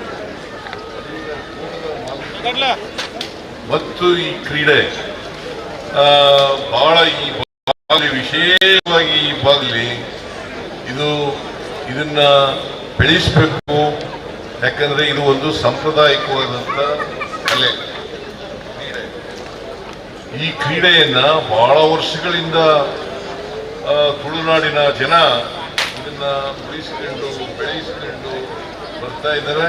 ಮತ್ತು ಈ ಕ್ರೀಡೆ ಬಹಳ ಈ ಭಾಗದಲ್ಲಿ, ವಿಶೇಷವಾಗಿ ಈ ಭಾಗದಲ್ಲಿ ಇದನ್ನ ಬೆಳೆಸಬೇಕು. ಯಾಕಂದ್ರೆ ಇದು ಒಂದು ಸಾಂಪ್ರದಾಯಿಕವಾದಂಥ ಕಲೆ ಕ್ರೀಡೆ. ಈ ಕ್ರೀಡೆಯನ್ನ ಬಹಳ ವರ್ಷಗಳಿಂದ ತುಳುನಾಡಿನ ಜನ ಇದನ್ನ ಉಳಿಸಿಕೊಂಡು ಬೆಳೆಸಿಕೊಂಡು ಬರ್ತಾ ಇದ್ದಾರೆ.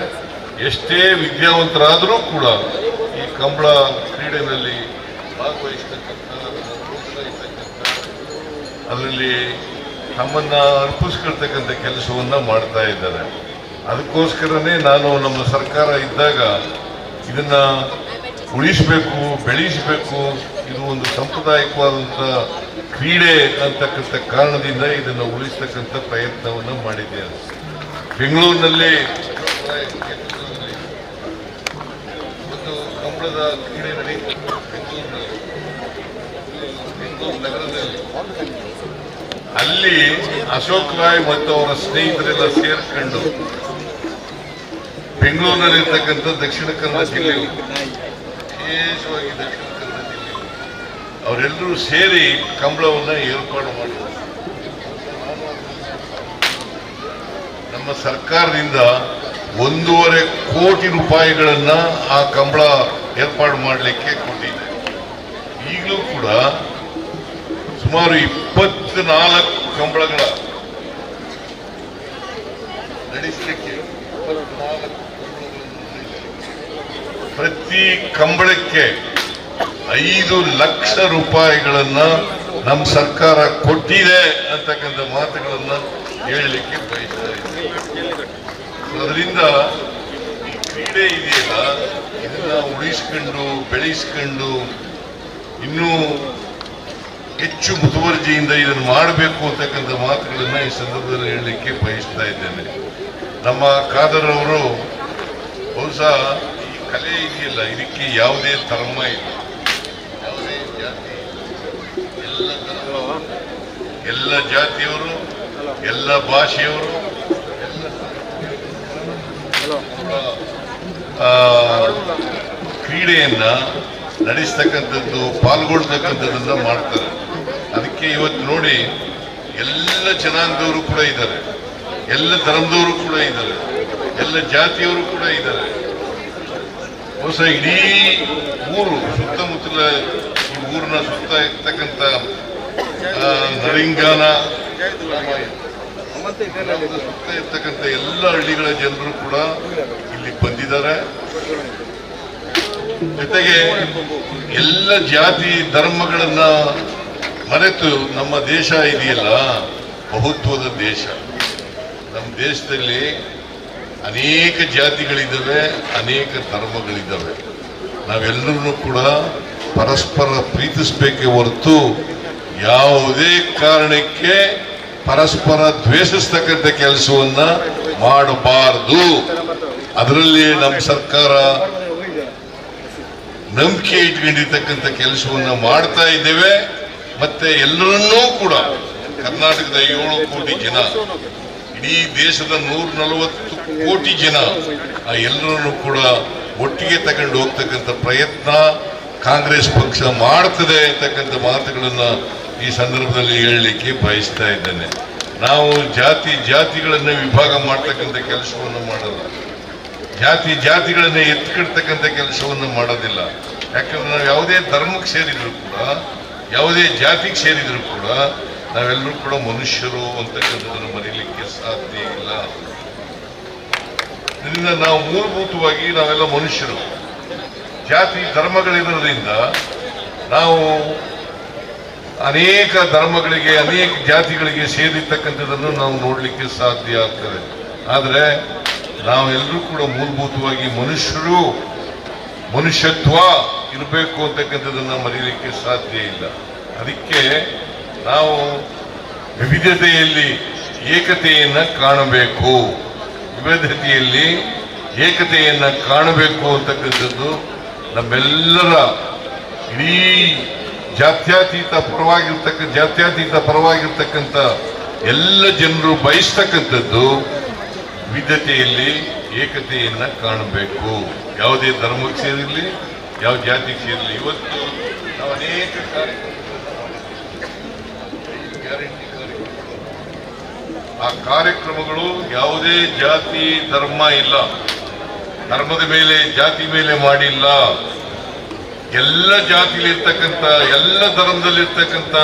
ಎಷ್ಟೇ ವಿದ್ಯಾವಂತರಾದರೂ ಕೂಡ ಈ ಕಂಬಳ ಕ್ರೀಡೆಯಲ್ಲಿ ಭಾಗವಹಿಸ್ತಕ್ಕಂಥ, ಅದನ್ನು ಪ್ರೋತ್ಸಾಹಿಸ್ತಕ್ಕಂಥ, ಅದರಲ್ಲಿ ತಮ್ಮನ್ನು ಅರ್ಪಿಸ್ಕೊಳ್ತಕ್ಕಂಥ ಕೆಲಸವನ್ನು ಮಾಡ್ತಾ ಇದ್ದಾರೆ. ಅದಕ್ಕೋಸ್ಕರನೇ ನಾನು ನಮ್ಮ ಸರ್ಕಾರ ಇದ್ದಾಗ ಇದನ್ನು ಉಳಿಸಬೇಕು, ಬೆಳೆಸಬೇಕು, ಇದು ಒಂದು ಸಾಂಪ್ರದಾಯಿಕವಾದಂಥ ಕ್ರೀಡೆ ಅಂತಕ್ಕಂಥ ಕಾರಣದಿಂದ ಇದನ್ನು ಉಳಿಸ್ತಕ್ಕಂಥ ಪ್ರಯತ್ನವನ್ನು ಮಾಡಿದ್ದೇನೆ. ಬೆಂಗಳೂರಿನಲ್ಲಿ ಒಂದು ಕಂಬಳದ ಕ್ರೀಡೆ ನಡೆಯಿತು ಬೆಂಗಳೂರಿನಲ್ಲಿ, ಬೆಂಗಳೂರು ನಗರದಲ್ಲಿ. ಅಲ್ಲಿ ಅಶೋಕ್ ರಾಯ್ ಮತ್ತು ಅವರ ಸ್ನೇಹಿತರೆಲ್ಲ ಸೇರ್ಕೊಂಡು ಬೆಂಗಳೂರಿನಲ್ಲಿರ್ತಕ್ಕಂಥ ದಕ್ಷಿಣ ಕನ್ನಡ ಜಿಲ್ಲೆಯು, ವಿಶೇಷವಾಗಿ ದಕ್ಷಿಣ ಕನ್ನಡ ಜಿಲ್ಲೆಯು ಅವರೆಲ್ಲರೂ ಸೇರಿ ಕಂಬಳವನ್ನು ಏರ್ಪಾಡು ಮಾಡಿದರು. ನಮ್ಮ ಸರ್ಕಾರದಿಂದ 1.5 ಕೋಟಿ ರೂಪಾಯಿಗಳನ್ನ ಆ ಕಂಬಳ ಏರ್ಪಾಡು ಮಾಡಲಿಕ್ಕೆ ಕೊಟ್ಟಿದೆ. ಈಗಲೂ ಕೂಡ ಸುಮಾರು 24 ಕಂಬಳಗಳ ನಡೆಸಲಿಕ್ಕೆ, 24 ಪ್ರತಿ ಕಂಬಳಕ್ಕೆ 5 ಲಕ್ಷ ರೂಪಾಯಿಗಳನ್ನ ನಮ್ಮ ಸರ್ಕಾರ ಕೊಟ್ಟಿದೆ ಅಂತಕ್ಕಂಥ ಮಾತುಗಳನ್ನ ಹೇಳಲಿಕ್ಕೆ ಬಯಸ್ತಾ ಇದ್ದೀನಿ. ಅದರಿಂದ ಈ ಕ್ರೀಡೆ ಇದೆಯಲ್ಲ, ಇದನ್ನ ಉಳಿಸ್ಕೊಂಡು ಬೆಳೆಸ್ಕೊಂಡು ಇನ್ನೂ ಹೆಚ್ಚು ಮುತುವರ್ಜಿಯಿಂದ ಇದನ್ನು ಮಾಡಬೇಕು ಅಂತಕ್ಕಂಥ ಮಾತುಗಳನ್ನ ಈ ಸಂದರ್ಭದಲ್ಲಿ ಹೇಳಲಿಕ್ಕೆ ಬಯಸ್ತಾ ಇದ್ದೇನೆ. ನಮ್ಮ ಖಾದರ್ ಅವರು ಬಹುಶಃ ಈ ಕಲೆ ಇದೆಯಲ್ಲ, ಇದಕ್ಕೆ ಯಾವುದೇ ಧರ್ಮ ಇಲ್ಲ, ಯಾವುದೇ ಜಾತಿ, ಎಲ್ಲ ಧರ್ಮ, ಎಲ್ಲ ಜಾತಿಯವರು, ಎಲ್ಲ ಭಾಷೆಯವರು, ಎಲ್ಲ ಕ್ರೀಡೆಯನ್ನ ನಡೆಸ್ತಕ್ಕಂಥದ್ದು, ಪಾಲ್ಗೊಳ್ತಕ್ಕಂಥದ್ದನ್ನ ಮಾಡ್ತಾರೆ. ಅದಕ್ಕೆ ಇವತ್ತು ನೋಡಿ ಎಲ್ಲ ಜನಾಂಗದವರು ಕೂಡ ಇದ್ದಾರೆ, ಎಲ್ಲ ಧರ್ಮದವರು ಕೂಡ ಇದ್ದಾರೆ, ಎಲ್ಲ ಜಾತಿಯವರು ಕೂಡ ಇದ್ದಾರೆ. ಬಹುಶಃ ಇಡೀ ಊರು ಸುತ್ತಮುತ್ತಲ ಈ ಊರಿನ ಸುತ್ತ ಇರ್ತಕ್ಕಂಥ ನರಿಂಗಾನ ಸುತ್ತ ಇರ್ತಕ್ಕಂಥ ಎಲ್ಲ ಹಳ್ಳಿಗಳ ಜನರು ಕೂಡ ಇಲ್ಲಿ ಬಂದಿದ್ದಾರೆ. ಜೊತೆಗೆ ಎಲ್ಲ ಜಾತಿ ಧರ್ಮಗಳನ್ನ ಮರೆತು ನಮ್ಮ ದೇಶ ಇದೆಯಲ್ಲ, ಬಹುತ್ವದ ದೇಶ. ನಮ್ಮ ದೇಶದಲ್ಲಿ ಅನೇಕ ಜಾತಿಗಳಿದ್ದಾವೆ, ಅನೇಕ ಧರ್ಮಗಳಿದ್ದಾವೆ. ನಾವೆಲ್ಲರೂ ಕೂಡ ಪರಸ್ಪರ ಪ್ರೀತಿಸಬೇಕೇ ಹೊರತು ಯಾವುದೇ ಕಾರಣಕ್ಕೆ ಪರಸ್ಪರ ದ್ವೇಷಿಸ್ತಕ್ಕಂಥ ಕೆಲಸವನ್ನ ಮಾಡಬಾರದು. ಅದರಲ್ಲಿ ನಮ್ಮ ಸರ್ಕಾರ ನಂಬಿಕೆ ಇಟ್ಕೊಂಡಿರ್ತಕ್ಕಂಥ ಕೆಲಸವನ್ನ ಮಾಡ್ತಾ ಇದ್ದೇವೆ. ಮತ್ತೆ ಎಲ್ಲರನ್ನೂ ಕೂಡ ಕರ್ನಾಟಕದ 7 ಕೋಟಿ ಜನ, ಇಡೀ ದೇಶದ 140 ಕೋಟಿ ಜನ, ಆ ಎಲ್ಲರನ್ನೂ ಕೂಡ ಒಟ್ಟಿಗೆ ತಗೊಂಡು ಹೋಗ್ತಕ್ಕಂಥ ಪ್ರಯತ್ನ ಕಾಂಗ್ರೆಸ್ ಪಕ್ಷ ಮಾಡ್ತದೆ ಅಂತಕ್ಕಂಥ ಮಾತುಗಳನ್ನು ಈ ಸಂದರ್ಭದಲ್ಲಿ ಹೇಳಲಿಕ್ಕೆ ಬಯಸ್ತಾ ಇದ್ದೇನೆ. ನಾವು ಜಾತಿ ಜಾತಿಗಳನ್ನು ವಿಭಾಗ ಮಾಡ್ತಕ್ಕಂಥ ಕೆಲಸವನ್ನು ಮಾಡಲ್ಲ, ಜಾತಿ ಜಾತಿಗಳನ್ನು ಎತ್ಕಿಡ್ತಕ್ಕಂಥ ಕೆಲಸವನ್ನು ಮಾಡೋದಿಲ್ಲ. ಯಾಕಂದ್ರೆ ನಾವು ಯಾವುದೇ ಧರ್ಮಕ್ಕೆ ಸೇರಿದ್ರು ಕೂಡ, ಯಾವುದೇ ಜಾತಿಗೆ ಸೇರಿದ್ರು ಕೂಡ ನಾವೆಲ್ಲರೂ ಕೂಡ ಮನುಷ್ಯರು ಅಂತಕ್ಕಂಥದ್ದನ್ನು ಮರೀಲಿಕ್ಕೆ ಸಾಧ್ಯ ಇಲ್ಲ. ಇದರಿಂದ ನಾವು ಮೂಲಭೂತವಾಗಿ ನಾವೆಲ್ಲ ಮನುಷ್ಯರು. ಜಾತಿ ಧರ್ಮಗಳಿರೋದ್ರಿಂದ ನಾವು ಅನೇಕ ಧರ್ಮಗಳಿಗೆ, ಅನೇಕ ಜಾತಿಗಳಿಗೆ ಸೇರಿರ್ತಕ್ಕಂಥದ್ದನ್ನು ನಾವು ನೋಡಲಿಕ್ಕೆ ಸಾಧ್ಯ ಆಗ್ತದೆ. ಆದರೆ ನಾವೆಲ್ಲರೂ ಕೂಡ ಮೂಲಭೂತವಾಗಿ ಮನುಷ್ಯರು, ಮನುಷ್ಯತ್ವ ಇರಬೇಕು ಅಂತಕ್ಕಂಥದ್ದನ್ನು ಮರೀಲಿಕ್ಕೆ ಸಾಧ್ಯ ಇಲ್ಲ. ಅದಕ್ಕೆ ನಾವು ವಿವಿಧತೆಯಲ್ಲಿ ಏಕತೆಯನ್ನು ಕಾಣಬೇಕು, ವಿವಿಧತೆಯಲ್ಲಿ ಏಕತೆಯನ್ನು ಕಾಣಬೇಕು ಅಂತಕ್ಕಂಥದ್ದು ನಮ್ಮೆಲ್ಲರ ಇಡೀ ಜಾತ್ಯತೀತ ಪರವಾಗಿರ್ತಕ್ಕಂಥ ಎಲ್ಲ ಜನರು ಬಯಸ್ತಕ್ಕಂಥದ್ದು ವಿವಿಧತೆಯಲ್ಲಿ ಏಕತೆಯನ್ನು ಕಾಣಬೇಕು. ಯಾವುದೇ ಧರ್ಮಕ್ಕೆ ಸೇರಿರಲಿ, ಯಾವ ಜಾತಿಗೆ ಸೇರಿರಲಿ. ಇವತ್ತು ನಾವು ಅನೇಕ ಕಾರ್ಯಕ್ರಮಗಳನ್ನು ಮಾಡಿದ್ದೀವಿ, ಗ್ಯಾರಂಟಿ ಕಾರ್ಯಕ್ರಮಗಳು. ಆ ಕಾರ್ಯಕ್ರಮಗಳು ಯಾವುದೇ ಜಾತಿ ಧರ್ಮ ಇಲ್ಲ, ಧರ್ಮದ ಮೇಲೆ ಜಾತಿ ಮೇಲೆ ಮಾಡಿಲ್ಲ. ಎಲ್ಲ ಜಾತಿಲಿರ್ತಕ್ಕಂಥ, ಎಲ್ಲ ಧರ್ಮದಲ್ಲಿರ್ತಕ್ಕಂಥ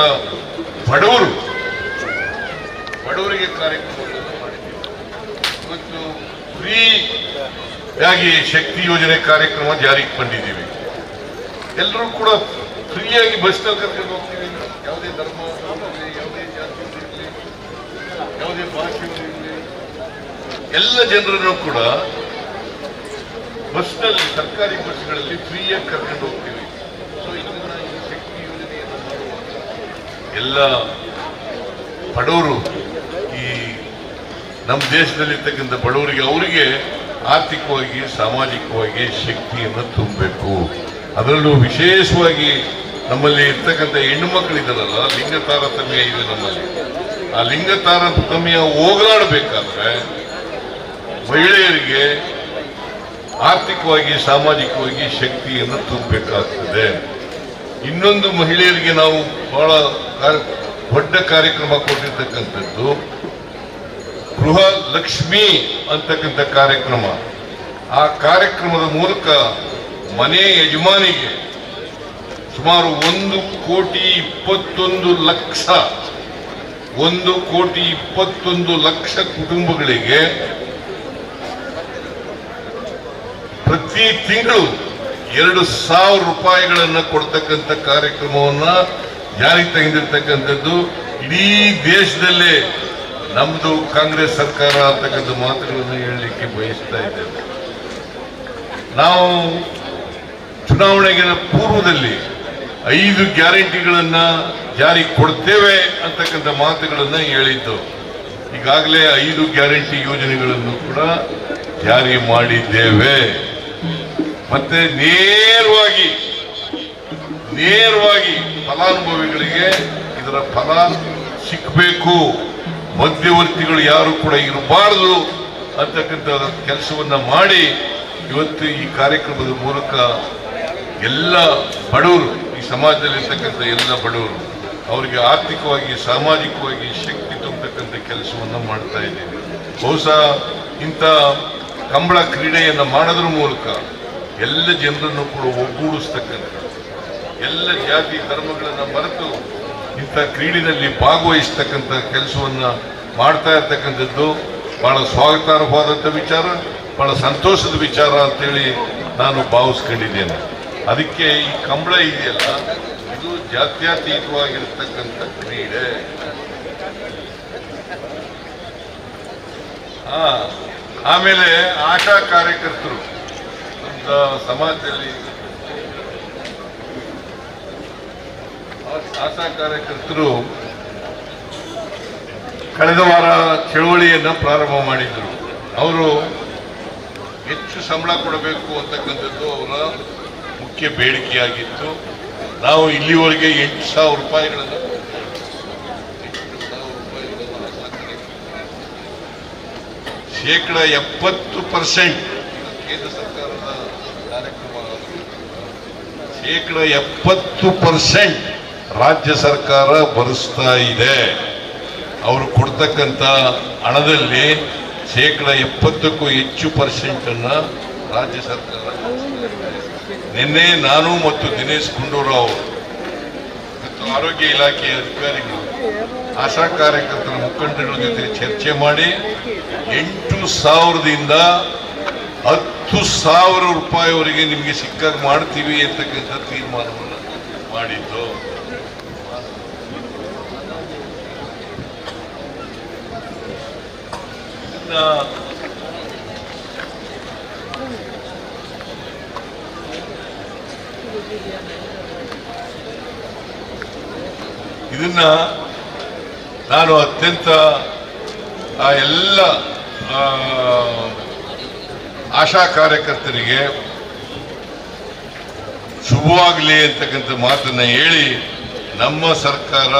ಬಡವರಿಗೆ ಕಾರ್ಯಕ್ರಮಗಳನ್ನು ಮಾಡಿದ್ದೀವಿ. ಇವತ್ತು ಫ್ರೀ ಆಗಿ ಶಕ್ತಿ ಯೋಜನೆ ಕಾರ್ಯಕ್ರಮ ಜಾರಿಗೆ ಬಂದಿದ್ದೀವಿ. ಎಲ್ಲರೂ ಕೂಡ ಫ್ರೀಯಾಗಿ ಬಸ್ನಲ್ಲಿ ಕರ್ಕೊಂಡು ಹೋಗ್ತೀವಿ. ಯಾವುದೇ ಧರ್ಮ ಇರಲಿ, ಯಾವುದೇ ಜಾತಿ ಇರಲಿ, ಯಾವುದೇ ಭಾಷೆ ಇರಲಿ, ಎಲ್ಲ ಜನರನ್ನು ಕೂಡ ಬಸ್ನಲ್ಲಿ, ಸರ್ಕಾರಿ ಬಸ್ಗಳಲ್ಲಿ ಫ್ರೀಯಾಗಿ ಕರ್ಕೊಂಡು ಹೋಗ್ತೀವಿ. ಸೊ ಇದನ್ನ ಈ ಶಕ್ತಿ ಯೋಜನೆಯನ್ನು ಮಾಡುವಾಗ ಎಲ್ಲ ಬಡವರು, ಈ ನಮ್ಮ ದೇಶದಲ್ಲಿರ್ತಕ್ಕಂಥ ಬಡವರಿಗೆ, ಅವರಿಗೆ ಆರ್ಥಿಕವಾಗಿ ಸಾಮಾಜಿಕವಾಗಿ ಶಕ್ತಿಯನ್ನು ತುಂಬಬೇಕು. ಅದರಲ್ಲೂ ವಿಶೇಷವಾಗಿ ನಮ್ಮಲ್ಲಿ ಇರ್ತಕ್ಕಂಥ ಹೆಣ್ಣು ಮಕ್ಕಳಿದ್ದಾರಲ್ಲ, ಲಿಂಗ ತಾರತಮ್ಯ ಇದೆ ನಮ್ಮಲ್ಲಿ. ಆ ಲಿಂಗ ತಾರತಮ್ಯ ಹೋಗಲಾಡಬೇಕಾದ್ರೆ ಮಹಿಳೆಯರಿಗೆ ಆರ್ಥಿಕವಾಗಿ ಸಾಮಾಜಿಕವಾಗಿ ಶಕ್ತಿಯನ್ನು ತುಂಬಬೇಕಾಗ್ತದೆ. ಇನ್ನೊಂದು, ಮಹಿಳೆಯರಿಗೆ ನಾವು ಬಹಳ ದೊಡ್ಡ ಕಾರ್ಯಕ್ರಮ ಕೊಟ್ಟಿರ್ತಕ್ಕಂಥದ್ದು ಗೃಹ ಲಕ್ಷ್ಮಿ ಅಂತಕ್ಕಂಥ ಕಾರ್ಯಕ್ರಮ. ಆ ಕಾರ್ಯಕ್ರಮದ ಮೂಲಕ ಮನೆ ಯಜಮಾನಿಗೆ ಸುಮಾರು 1,21,00,000 1,21,00,000 ಕುಟುಂಬಗಳಿಗೆ ಪ್ರತಿ ತಿಂಗಳು 2,000 ರೂಪಾಯಿಗಳನ್ನು ಕೊಡ್ತಕ್ಕಂಥ ಕಾರ್ಯಕ್ರಮವನ್ನ ಜಾರಿ ತೆಗೆದಿರ್ತಕ್ಕಂಥದ್ದು ಇಡೀ ದೇಶದಲ್ಲೇ ನಮ್ಮದು ಕಾಂಗ್ರೆಸ್ ಸರ್ಕಾರ ಅಂತಕ್ಕಂಥ ಮಾತುಗಳನ್ನು ಹೇಳಲಿಕ್ಕೆ ಬಯಸ್ತಾ ಇದ್ದೇವೆ. ನಾವು ಚುನಾವಣೆಗೆ ಪೂರ್ವದಲ್ಲಿ 5 ಗ್ಯಾರಂಟಿಗಳನ್ನ ಜಾರಿ ಕೊಡ್ತೇವೆ ಅಂತಕ್ಕಂಥ ಮಾತುಗಳನ್ನು ಹೇಳಿದ್ದು. ಈಗಾಗಲೇ 5 ಗ್ಯಾರಂಟಿ ಯೋಜನೆಗಳನ್ನು ಕೂಡ ಜಾರಿ ಮಾಡಿದ್ದೇವೆ. ಮತ್ತೆ ನೇರವಾಗಿ ಫಲಾನುಭವಿಗಳಿಗೆ ಇದರ ಫಲ ಸಿಕ್ಕಬೇಕು, ಮಧ್ಯವರ್ತಿಗಳು ಯಾರು ಕೂಡ ಇರಬಾರದು ಅಂತಕ್ಕಂಥ ಕೆಲಸವನ್ನ ಮಾಡಿ ಇವತ್ತು ಈ ಕಾರ್ಯಕ್ರಮದ ಮೂಲಕ ಎಲ್ಲ ಬಡವರು, ಈ ಸಮಾಜದಲ್ಲಿರ್ತಕ್ಕಂಥ ಎಲ್ಲ ಬಡವರು ಅವರಿಗೆ ಆರ್ಥಿಕವಾಗಿ ಸಾಮಾಜಿಕವಾಗಿ ಶಕ್ತಿ ತುಂಬತಕ್ಕಂಥ ಕೆಲಸವನ್ನು ಮಾಡ್ತಾ ಇದ್ದೀವಿ. ಬಹುಶಃ ಇಂಥ ಕಂಬಳ ಕ್ರೀಡೆಯನ್ನು ಮಾಡೋದ್ರ ಮೂಲಕ ಎಲ್ಲ ಜನರನ್ನು ಕೂಡ ಒಗ್ಗೂಡಿಸ್ತಕ್ಕಂಥ, ಎಲ್ಲ ಜಾತಿ ಧರ್ಮಗಳನ್ನು ಮರೆತು ಇಂಥ ಕ್ರೀಡೆಯಲ್ಲಿ ಭಾಗವಹಿಸ್ತಕ್ಕಂಥ ಕೆಲಸವನ್ನು ಮಾಡ್ತಾ ಇರ್ತಕ್ಕಂಥದ್ದು ಬಹಳ ಸ್ವಾಗತಾರ್ಹವಾದಂಥ ವಿಚಾರ, ಬಹಳ ಸಂತೋಷದ ವಿಚಾರ ಅಂತೇಳಿ ನಾನು ಭಾವಿಸ್ಕೊಂಡಿದ್ದೇನೆ. ಅದಕ್ಕೆ ಈ ಕಂಬಳ ಇದೆಯಲ್ಲ, ಇದು ಜಾತ್ಯತೀತವಾಗಿರ್ತಕ್ಕಂಥ ಕ್ರೀಡೆ. ಆಮೇಲೆ ಆಶಾ ಕಾರ್ಯಕರ್ತರು ನಮ್ಮ ಸಮಾಜದಲ್ಲಿ ಆಶಾ ಕಾರ್ಯಕರ್ತರು ಕಳೆದ ವಾರ ಚಳವಳಿಯನ್ನು ಪ್ರಾರಂಭ ಮಾಡಿದರು. ಅವರು ಹೆಚ್ಚು ಸಂಬಳ ಕೊಡಬೇಕು ಅಂತಕ್ಕಂಥದ್ದು ಅವರ ಮುಖ್ಯ ಬೇಡಿಕೆಯಾಗಿತ್ತು. ನಾವು ಇಲ್ಲಿವರೆಗೆ 8,000 ರೂಪಾಯಿಗಳನ್ನು 70% ಕೇಂದ್ರ ಸರ್ಕಾರದ ಕಾರ್ಯಕ್ರಮ, 70% ರಾಜ್ಯ ಸರ್ಕಾರ ಭರಿಸ್ತಾ ಇದೆ. ಅವರು ಕೊಡ್ತಕ್ಕಂಥ ಹಣದಲ್ಲಿ 70%ಕ್ಕೂ ಹೆಚ್ಚು ಪರ್ಸೆಂಟನ್ನು ರಾಜ್ಯ ಸರ್ಕಾರ. ನಿನ್ನೆ ನಾನು ಮತ್ತು ದಿನೇಶ್ ಗುಂಡೂರಾವ್ ಮತ್ತು ಆರೋಗ್ಯ ಇಲಾಖೆಯ ಅಧಿಕಾರಿಗಳು ಆಶಾ ಕಾರ್ಯಕರ್ತರ ಮುಖಂಡರ ಜೊತೆ ಚರ್ಚೆ ಮಾಡಿ 8,000ದಿಂದ 10,000 ರೂಪಾಯಿವರೆಗೆ ನಿಮಗೆ ಸಿಕ್ಕಾಗ ಮಾಡ್ತೀವಿ ಅಂತಕ್ಕಂಥ ತೀರ್ಮಾನವನ್ನು ಮಾಡಿದ್ದು. ಇದನ್ನ ನಾನು ಅತ್ಯಂತ ಆ ಎಲ್ಲ ಆಶಾ ಕಾರ್ಯಕರ್ತರಿಗೆ ಶುಭವಾಗಲಿ ಅಂತಕ್ಕಂಥ ಮಾತನ್ನು ಹೇಳಿ, ನಮ್ಮ ಸರ್ಕಾರ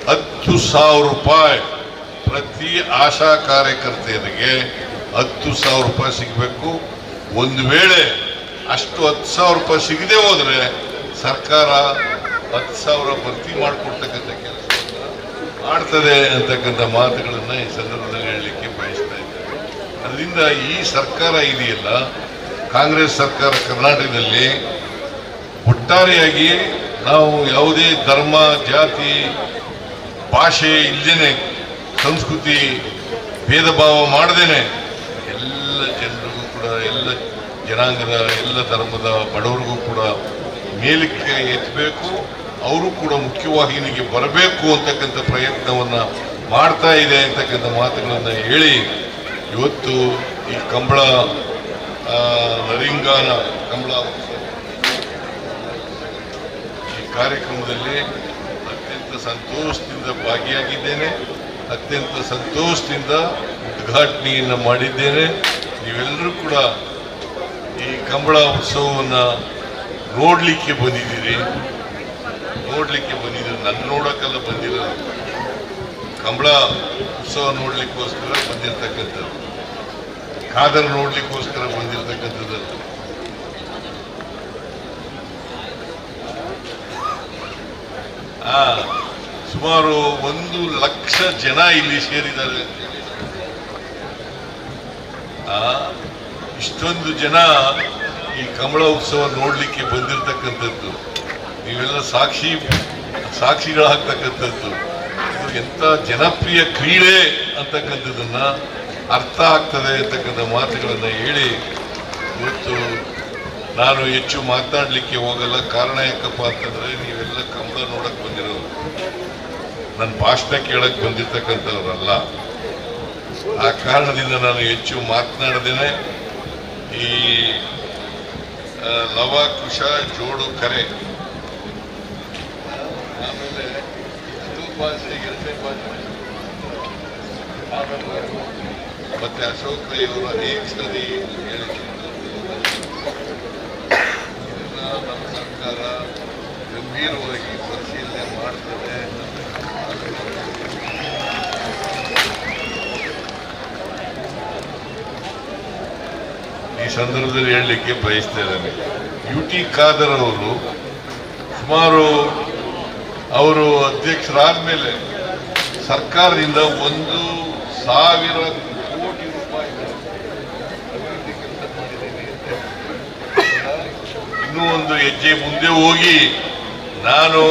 10,000 ರೂಪಾಯಿ ಪ್ರತಿ ಆಶಾ ಕಾರ್ಯಕರ್ತೆಯರಿಗೆ 10,000 ರೂಪಾಯಿ ಸಿಗಬೇಕು. ಒಂದು ವೇಳೆ ಅಷ್ಟು 10,000 ರೂಪಾಯಿ ಸಿಗದೆ ಹೋದರೆ ಸರ್ಕಾರ 10,000 ಭರ್ತಿ ಮಾಡಿಕೊಡ್ತಕ್ಕಂಥ ಕೆಲಸವನ್ನು ಮಾಡ್ತದೆ ಅಂತಕ್ಕಂಥ ಮಾತುಗಳನ್ನು ಈ ಸಂದರ್ಭದಲ್ಲಿ ಹೇಳಲಿಕ್ಕೆ ಬಯಸ್ತಾ ಇದ್ದೇನೆ. ಅದರಿಂದ ಈ ಸರ್ಕಾರ ಇದೆಯಲ್ಲ, ಕಾಂಗ್ರೆಸ್ ಸರ್ಕಾರ ಕರ್ನಾಟಕದಲ್ಲಿ ಒಟ್ಟಾರೆಯಾಗಿ ನಾವು ಯಾವುದೇ ಧರ್ಮ, ಜಾತಿ, ಭಾಷೆ ಇಲ್ಲದೇ, ಸಂಸ್ಕೃತಿ ಭೇದ ಭಾವ ಮಾಡದೇನೆ ಎಲ್ಲ ಜನರಿಗೂ ಕೂಡ, ಎಲ್ಲ ಜನಾಂಗದ, ಎಲ್ಲ ಧರ್ಮದ ಬಡವರಿಗೂ ಕೂಡ ಮೇಲಕ್ಕೆ ಎತ್ತಬೇಕು, ಅವರು ಕೂಡ ಮುಖ್ಯವಾಹಿನಿಗೆ ಬರಬೇಕು ಅಂತಕ್ಕಂಥ ಪ್ರಯತ್ನವನ್ನು ಮಾಡ್ತಾ ಇದೆ ಅಂತಕ್ಕಂಥ ಮಾತುಗಳನ್ನು ಹೇಳಿ, ಇವತ್ತು ಈ ಕಂಬಳ ನರಿಂಗಾನ ಕಂಬಳ ಈ ಕಾರ್ಯಕ್ರಮದಲ್ಲಿ ಅತ್ಯಂತ ಸಂತೋಷದಿಂದ ಭಾಗಿಯಾಗಿದ್ದೇನೆ, ಅತ್ಯಂತ ಸಂತೋಷದಿಂದ ಉದ್ಘಾಟನೆಯನ್ನು ಮಾಡಿದ್ದೇನೆ. ನೀವೆಲ್ಲರೂ ಕೂಡ ಈ ಕಂಬಳ ಉತ್ಸವವನ್ನು ನೋಡಲಿಕ್ಕೆ ಬಂದಿದ್ದೀರಿ, ನನ್ನ ನೋಡೋಕ್ಕೆಲ್ಲ ಬಂದಿರೋದು, ಕಂಬಳ ಉತ್ಸವ ನೋಡಲಿಕ್ಕೋಸ್ಕರ ಬಂದಿರತಕ್ಕಂಥದ್ದು, ಖಾದರ್ ನೋಡಲಿಕ್ಕೋಸ್ಕರ ಬಂದಿರತಕ್ಕಂಥದ್ದಲ್ಲ. ಸುಮಾರು 1 ಲಕ್ಷ ಜನ ಇಲ್ಲಿ ಸೇರಿದ್ದಾರೆ. ಇಷ್ಟೊಂದು ಜನ ಈ ಕಂಬಳ ಉತ್ಸವ ನೋಡಲಿಕ್ಕೆ ಬಂದಿರತಕ್ಕಂಥದ್ದು, ನೀವೆಲ್ಲ ಸಾಕ್ಷಿಗಳಾಗ್ತಕ್ಕಂಥದ್ದು, ಇದು ಎಂಥ ಜನಪ್ರಿಯ ಕ್ರೀಡೆ ಅಂತಕ್ಕಂಥದ್ದನ್ನು ಅರ್ಥ ಆಗ್ತದೆ ಅಂತಕ್ಕಂಥ ಮಾತುಗಳನ್ನು ಹೇಳಿ ಇವತ್ತು ನಾನು ಹೆಚ್ಚು ಮಾತಾಡಲಿಕ್ಕೆ ಹೋಗಲ್ಲ. ಕಾರಣ ಯಾಕಪ್ಪ ಅಂತಂದರೆ, ನೀವೆಲ್ಲ ಕಂಬಳ ನೋಡಕ್ಕೆ ಬಂದಿರೋರು, ನನ್ನ ಭಾಷಣ ಕೇಳಕ್ಕೆ ಬಂದಿರತಕ್ಕಂಥವ್ರಲ್ಲ. ಆ ಕಾರಣದಿಂದ ನಾನು ಹೆಚ್ಚು ಮಾತನಾಡದೇನೆ ಈ ಲವ ಕುಶ ಜೋಡು ಕರೆ, ಆಮೇಲೆ ಭಾಷೆ, ಎರಡನೇ ಭಾಷೆ, ಮತ್ತೆ ಅಶೋಕ್ ರೈ ಅವರು ಅನೇಕ ಸರಿ ಹೇಳಿದ್ರು, ಇದನ್ನ ನಮ್ಮ ಸರ್ಕಾರ ಗಂಭೀರವಾಗಿ ಪರಿಶೀಲನೆ ಮಾಡ್ತದೆ. ಈ ಸಂದರ್ಭದಲ್ಲಿ ಹೇಳಲಿಕ್ಕೆ ಬಯಸ್ತಾ ಇದ್ದೇನೆ, ಯು.ಟಿ. ಖಾದರ್ ಅವರು ಸುಮಾರು ಅವರು ಅಧ್ಯಕ್ಷರಾದ ಮೇಲೆ ಸರ್ಕಾರದಿಂದ 1,000 ಕೋಟಿ ರೂಪಾಯಿಗಳ ಅಭಿವೃದ್ಧಿ ಕೆಲಸ ಮಾಡಿದ್ದೇನೆ ಅಂತ. ಇನ್ನೂ ಒಂದು ಹೆಜ್ಜೆ ಮುಂದೆ ಹೋಗಿ ನಾನು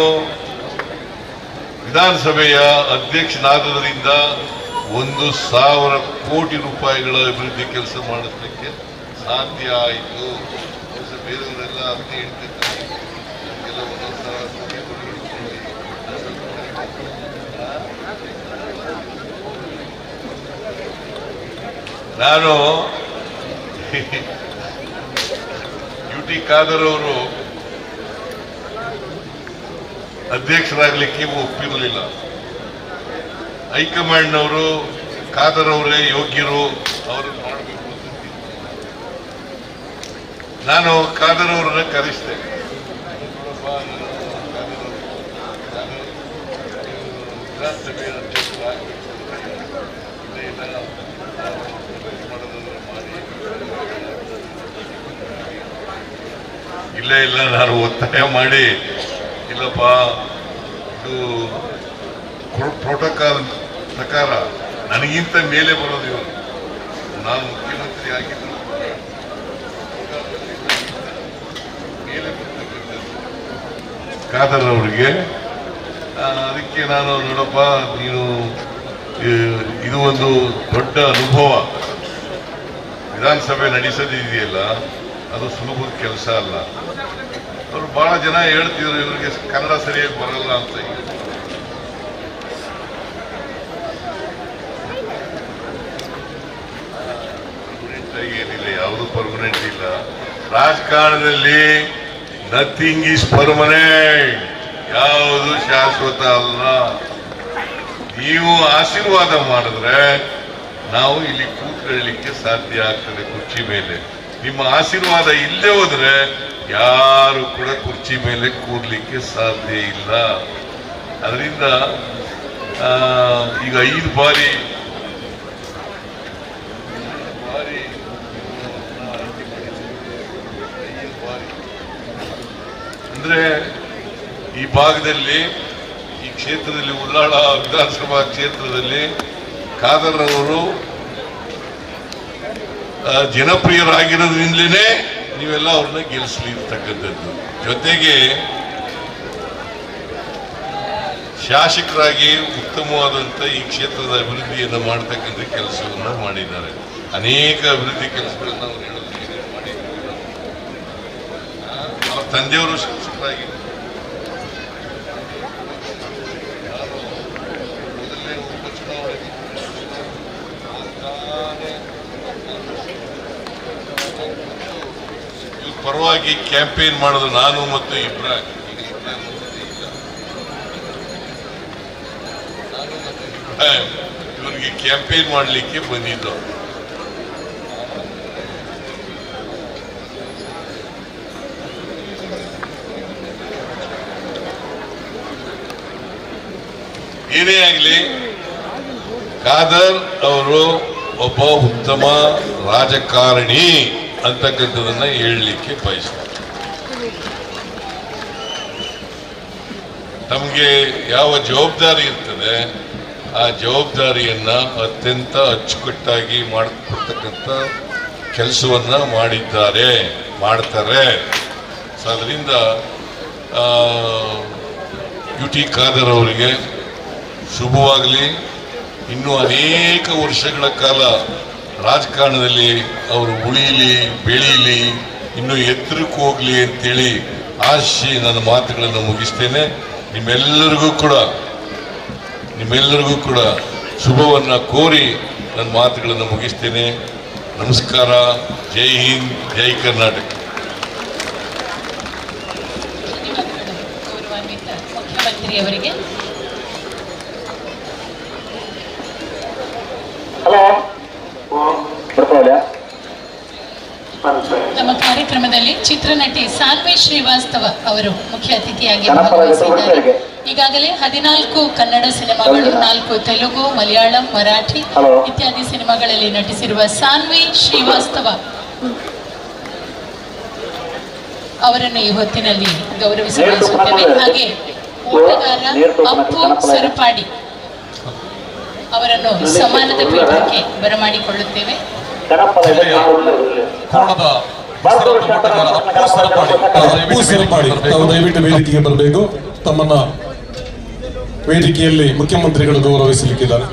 ವಿಧಾನಸಭೆಯ ಅಧ್ಯಕ್ಷನಾದ್ದರಿಂದ 1,000 ಕೋಟಿ ರೂಪಾಯಿಗಳ ಅಭಿವೃದ್ಧಿ ಕೆಲಸ ಮಾಡಿಸಲಿಕ್ಕೆ ಸಾಧ್ಯ ಆಯಿತು. ಬೇರೆಯವರೆಲ್ಲ ಅಂತ ಹೇಳ್ತಿರ್ತಾರೆ, ಎಲ್ಲ 1,000 ಕೋಟಿ ಕೊಡಿ. ನಾನು ಯು.ಟಿ. ಖಾದರ್ ಅವರು ಅಧ್ಯಕ್ಷರಾಗಲಿಕ್ಕೆ ಒಪ್ಪಿರಲಿಲ್ಲ. ಹೈಕಮಾಂಡ್ನವರು ಖಾದರ್ ಅವರೇ ಯೋಗ್ಯರು, ಅವರು ಮಾಡಬೇಕು ಅಂತ. ನಾನು ಖಾದರ್ ಅವರನ್ನ ಕರೆಸಿದೆ. ವಿಧಾನಸಭೆಯ ಅಧ್ಯಕ್ಷರಾಗಬೇಕು, ಇಲ್ಲ ಇಲ್ಲ ನಾನು ಒತ್ತಾಯ ಮಾಡಿ, ಇಲ್ಲಪ್ಪ ಇದು ಪ್ರೋಟೋಕಾಲ್ ಪ್ರಕಾರ ನನಗಿಂತ ಮೇಲೆ ಬರೋದು ಇವರು, ನಾನು ಮುಖ್ಯಮಂತ್ರಿ ಆಗಿದ್ರು ಮೇಲೆ ಬರ್ತಕ್ಕಂಥದ್ದು ಖಾದರ್ ಅವರಿಗೆ. ಅದಕ್ಕೆ ನಾನು ನೋಡಪ್ಪ ನೀನು ಇದು ಒಂದು ದೊಡ್ಡ ಅನುಭವ, ವಿಧಾನಸಭೆ ನಡೆಸೋದಿದೆಯಲ್ಲ ಅದು ಸುಲಭದ ಕೆಲಸ ಅಲ್ಲ. ಅವರು ಬಹಳ ಜನ ಹೇಳ್ತಿದ್ರು ಇವರಿಗೆ ಕನ್ನಡ ಸರಿಯಾಗಿ ಬರಲ್ಲ ಅಂತ. ಪರ್ಮನೆಂಟ್ ಆಗಿ ಏನಿಲ್ಲ, ಯಾವುದು ಪರ್ಮನೆಂಟ್ ಇಲ್ಲ ರಾಜಕಾರಣದಲ್ಲಿ. ನಥಿಂಗ್ is permanent, ಯಾವುದು ಶಾಶ್ವತ ಅಲ್ಲ. ನೀವು ಆಶೀರ್ವಾದ ಮಾಡಿದ್ರೆ ನಾವು ಇಲ್ಲಿ ಕೂತ್ಕೊಳ್ಳಿಕ್ಕೆ ಸಾಧ್ಯ ಆಗ್ತದೆ ಕುರ್ಚಿ ಮೇಲೆ. ನಿಮ್ಮ ಆಶೀರ್ವಾದ ಇಲ್ಲದೆ ಹೋದ್ರೆ ಯಾರು ಕೂಡ ಕುರ್ಚಿ ಮೇಲೆ ಕೂರ್ಲಿಕ್ಕೆ ಸಾಧ್ಯ ಇಲ್ಲ. ಅದರಿಂದ ಈಗ 5 ಬಾರಿ ಅಂದ್ರೆ ಈ ಭಾಗದಲ್ಲಿ, ಈ ಕ್ಷೇತ್ರದಲ್ಲಿ, ಉಲ್ಲಾಳ ವಿಧಾನಸಭಾ ಕ್ಷೇತ್ರದಲ್ಲಿ ಖಾದರ್ ಅವರು ಜನಪ್ರಿಯರಾಗಿರೋದ್ರಿಂದಲೇ ನೀವೆಲ್ಲ ಅವ್ರನ್ನ ಗೆಲ್ಲಿಸಲಿರ್ತಕ್ಕಂಥದ್ದು. ಜೊತೆಗೆ ಶಾಸಕರಾಗಿ ಉತ್ತಮವಾದಂಥ ಈ ಕ್ಷೇತ್ರದ ಅಭಿವೃದ್ಧಿಯನ್ನು ಮಾಡ್ತಕ್ಕಂಥ ಕೆಲಸವನ್ನು ಮಾಡಿದ್ದಾರೆ. ಅನೇಕ ಅಭಿವೃದ್ಧಿ ಕೆಲಸಗಳನ್ನು ಅವ್ರು ಹೇಳೋದು ಮಾಡಿದ್ದಾರೆ. ಅವ್ರ ತಂದೆಯವರು ಶಾಸಕರಾಗಿದ್ದರು. ಮೊದಲನೇ ಉಪಚುನಾವಣೆ ಪರವಾಗಿ ಕ್ಯಾಂಪೇನ್ ಮಾಡೋದು ನಾನು ಮತ್ತು ಇಬ್ರಾಹಿಂ. ಈಗ ಇಬ್ರಾಹಿಂ ಇಲ್ಲ. ನಾನು ಮತ್ತು ಇಬ್ರಾಹಿಂ ಇವರಿಗೆ ಕ್ಯಾಂಪೇನ್ ಮಾಡಲಿಕ್ಕೆ ಬಂದಿದ್ದು. ಏನೇ ಆಗಲಿ, ಖಾದರ್ ಅವರು ಒಬ್ಬ ಉತ್ತಮ ರಾಜಕಾರಣಿ ಅಂತಕ್ಕಂಥದನ್ನ ಹೇಳಲಿಕ್ಕೆ ಬಯಸ್ತಾರೆ. ತಮಗೆ ಯಾವ ಜವಾಬ್ದಾರಿ ಇರ್ತದೆ ಆ ಜವಾಬ್ದಾರಿಯನ್ನ ಅತ್ಯಂತ ಅಚ್ಚುಕಟ್ಟಾಗಿ ಮಾಡಿಕೊಡ್ತಕ್ಕಂಥ ಕೆಲಸವನ್ನ ಮಾಡಿದ್ದಾರೆ, ಮಾಡ್ತಾರೆ. ಸೊ ಅದರಿಂದ ಯು ಟಿ ಖಾದರ್ ಅವರಿಗೆ ಶುಭವಾಗಲಿ. ಇನ್ನೂ ಅನೇಕ ವರ್ಷಗಳ ಕಾಲ ರಾಜಕಾರಣದಲ್ಲಿ ಅವರು ಉಳಿಯಲಿ, ಬೆಳೀಲಿ, ಇನ್ನೂ ಎತ್ತರಕ್ಕೆ ಹೋಗಲಿ ಅಂತೇಳಿ ಆಶಿ ನನ್ನ ಮಾತುಗಳನ್ನು ಮುಗಿಸ್ತೇನೆ. ನಿಮ್ಮೆಲ್ಲರಿಗೂ ಕೂಡ ಶುಭವನ್ನು ಕೋರಿ ನನ್ನ ಮಾತುಗಳನ್ನು ಮುಗಿಸ್ತೇನೆ. ನಮಸ್ಕಾರ. ಜೈ ಹಿಂದ್, ಜೈ ಕರ್ನಾಟಕ. ಗೌರವಾನ್ವಿತ ಮುಖ್ಯಮಂತ್ರಿಯವರಿಗೆ. ನಮ್ಮ ಕಾರ್ಯಕ್ರಮದಲ್ಲಿ ಚಿತ್ರನಟಿ ಸಾನ್ವಿ ಶ್ರೀವಾಸ್ತವ ಅವರು ಮುಖ್ಯ ಅತಿಥಿಯಾಗಿ ಭಾಗವಹಿಸಿದ್ದಾರೆ. ಈಗಾಗಲೇ 14 ಕನ್ನಡ ಸಿನಿಮಾಗಳು, 4 ತೆಲುಗು, ಮಲಯಾಳಂ, ಮರಾಠಿ ಇತ್ಯಾದಿ ಸಿನಿಮಾಗಳಲ್ಲಿ ನಟಿಸಿರುವ ಸಾನ್ವಿ ಶ್ರೀವಾಸ್ತವ ಅವರನ್ನು ಈ ಹೊತ್ತಿನಲ್ಲಿ ಗೌರವಿಸಬಯಸುತ್ತೇವೆ. ಹಾಗೆ ಓಟಗಾರ ಅಪ್ಪು ಸರಪಾಡಿ ಅವರನ್ನು ಸಮಾನದ ಪೀಠಕ್ಕೆ ಬರಮಾಡಿಕೊಳ್ಳುತ್ತೇವೆ. ಅಪ್ಪು ಸರಪಾಡಿ ತಾವು ದಯವಿಟ್ಟು ವೇದಿಕೆಗೆ ಬರಬೇಕು. ತಮ್ಮನ್ನ ವೇದಿಕೆಯಲ್ಲಿ ಮುಖ್ಯಮಂತ್ರಿಗಳು ಗೌರವಿಸಲಿಕ್ಕಿದ್ದಾರೆ.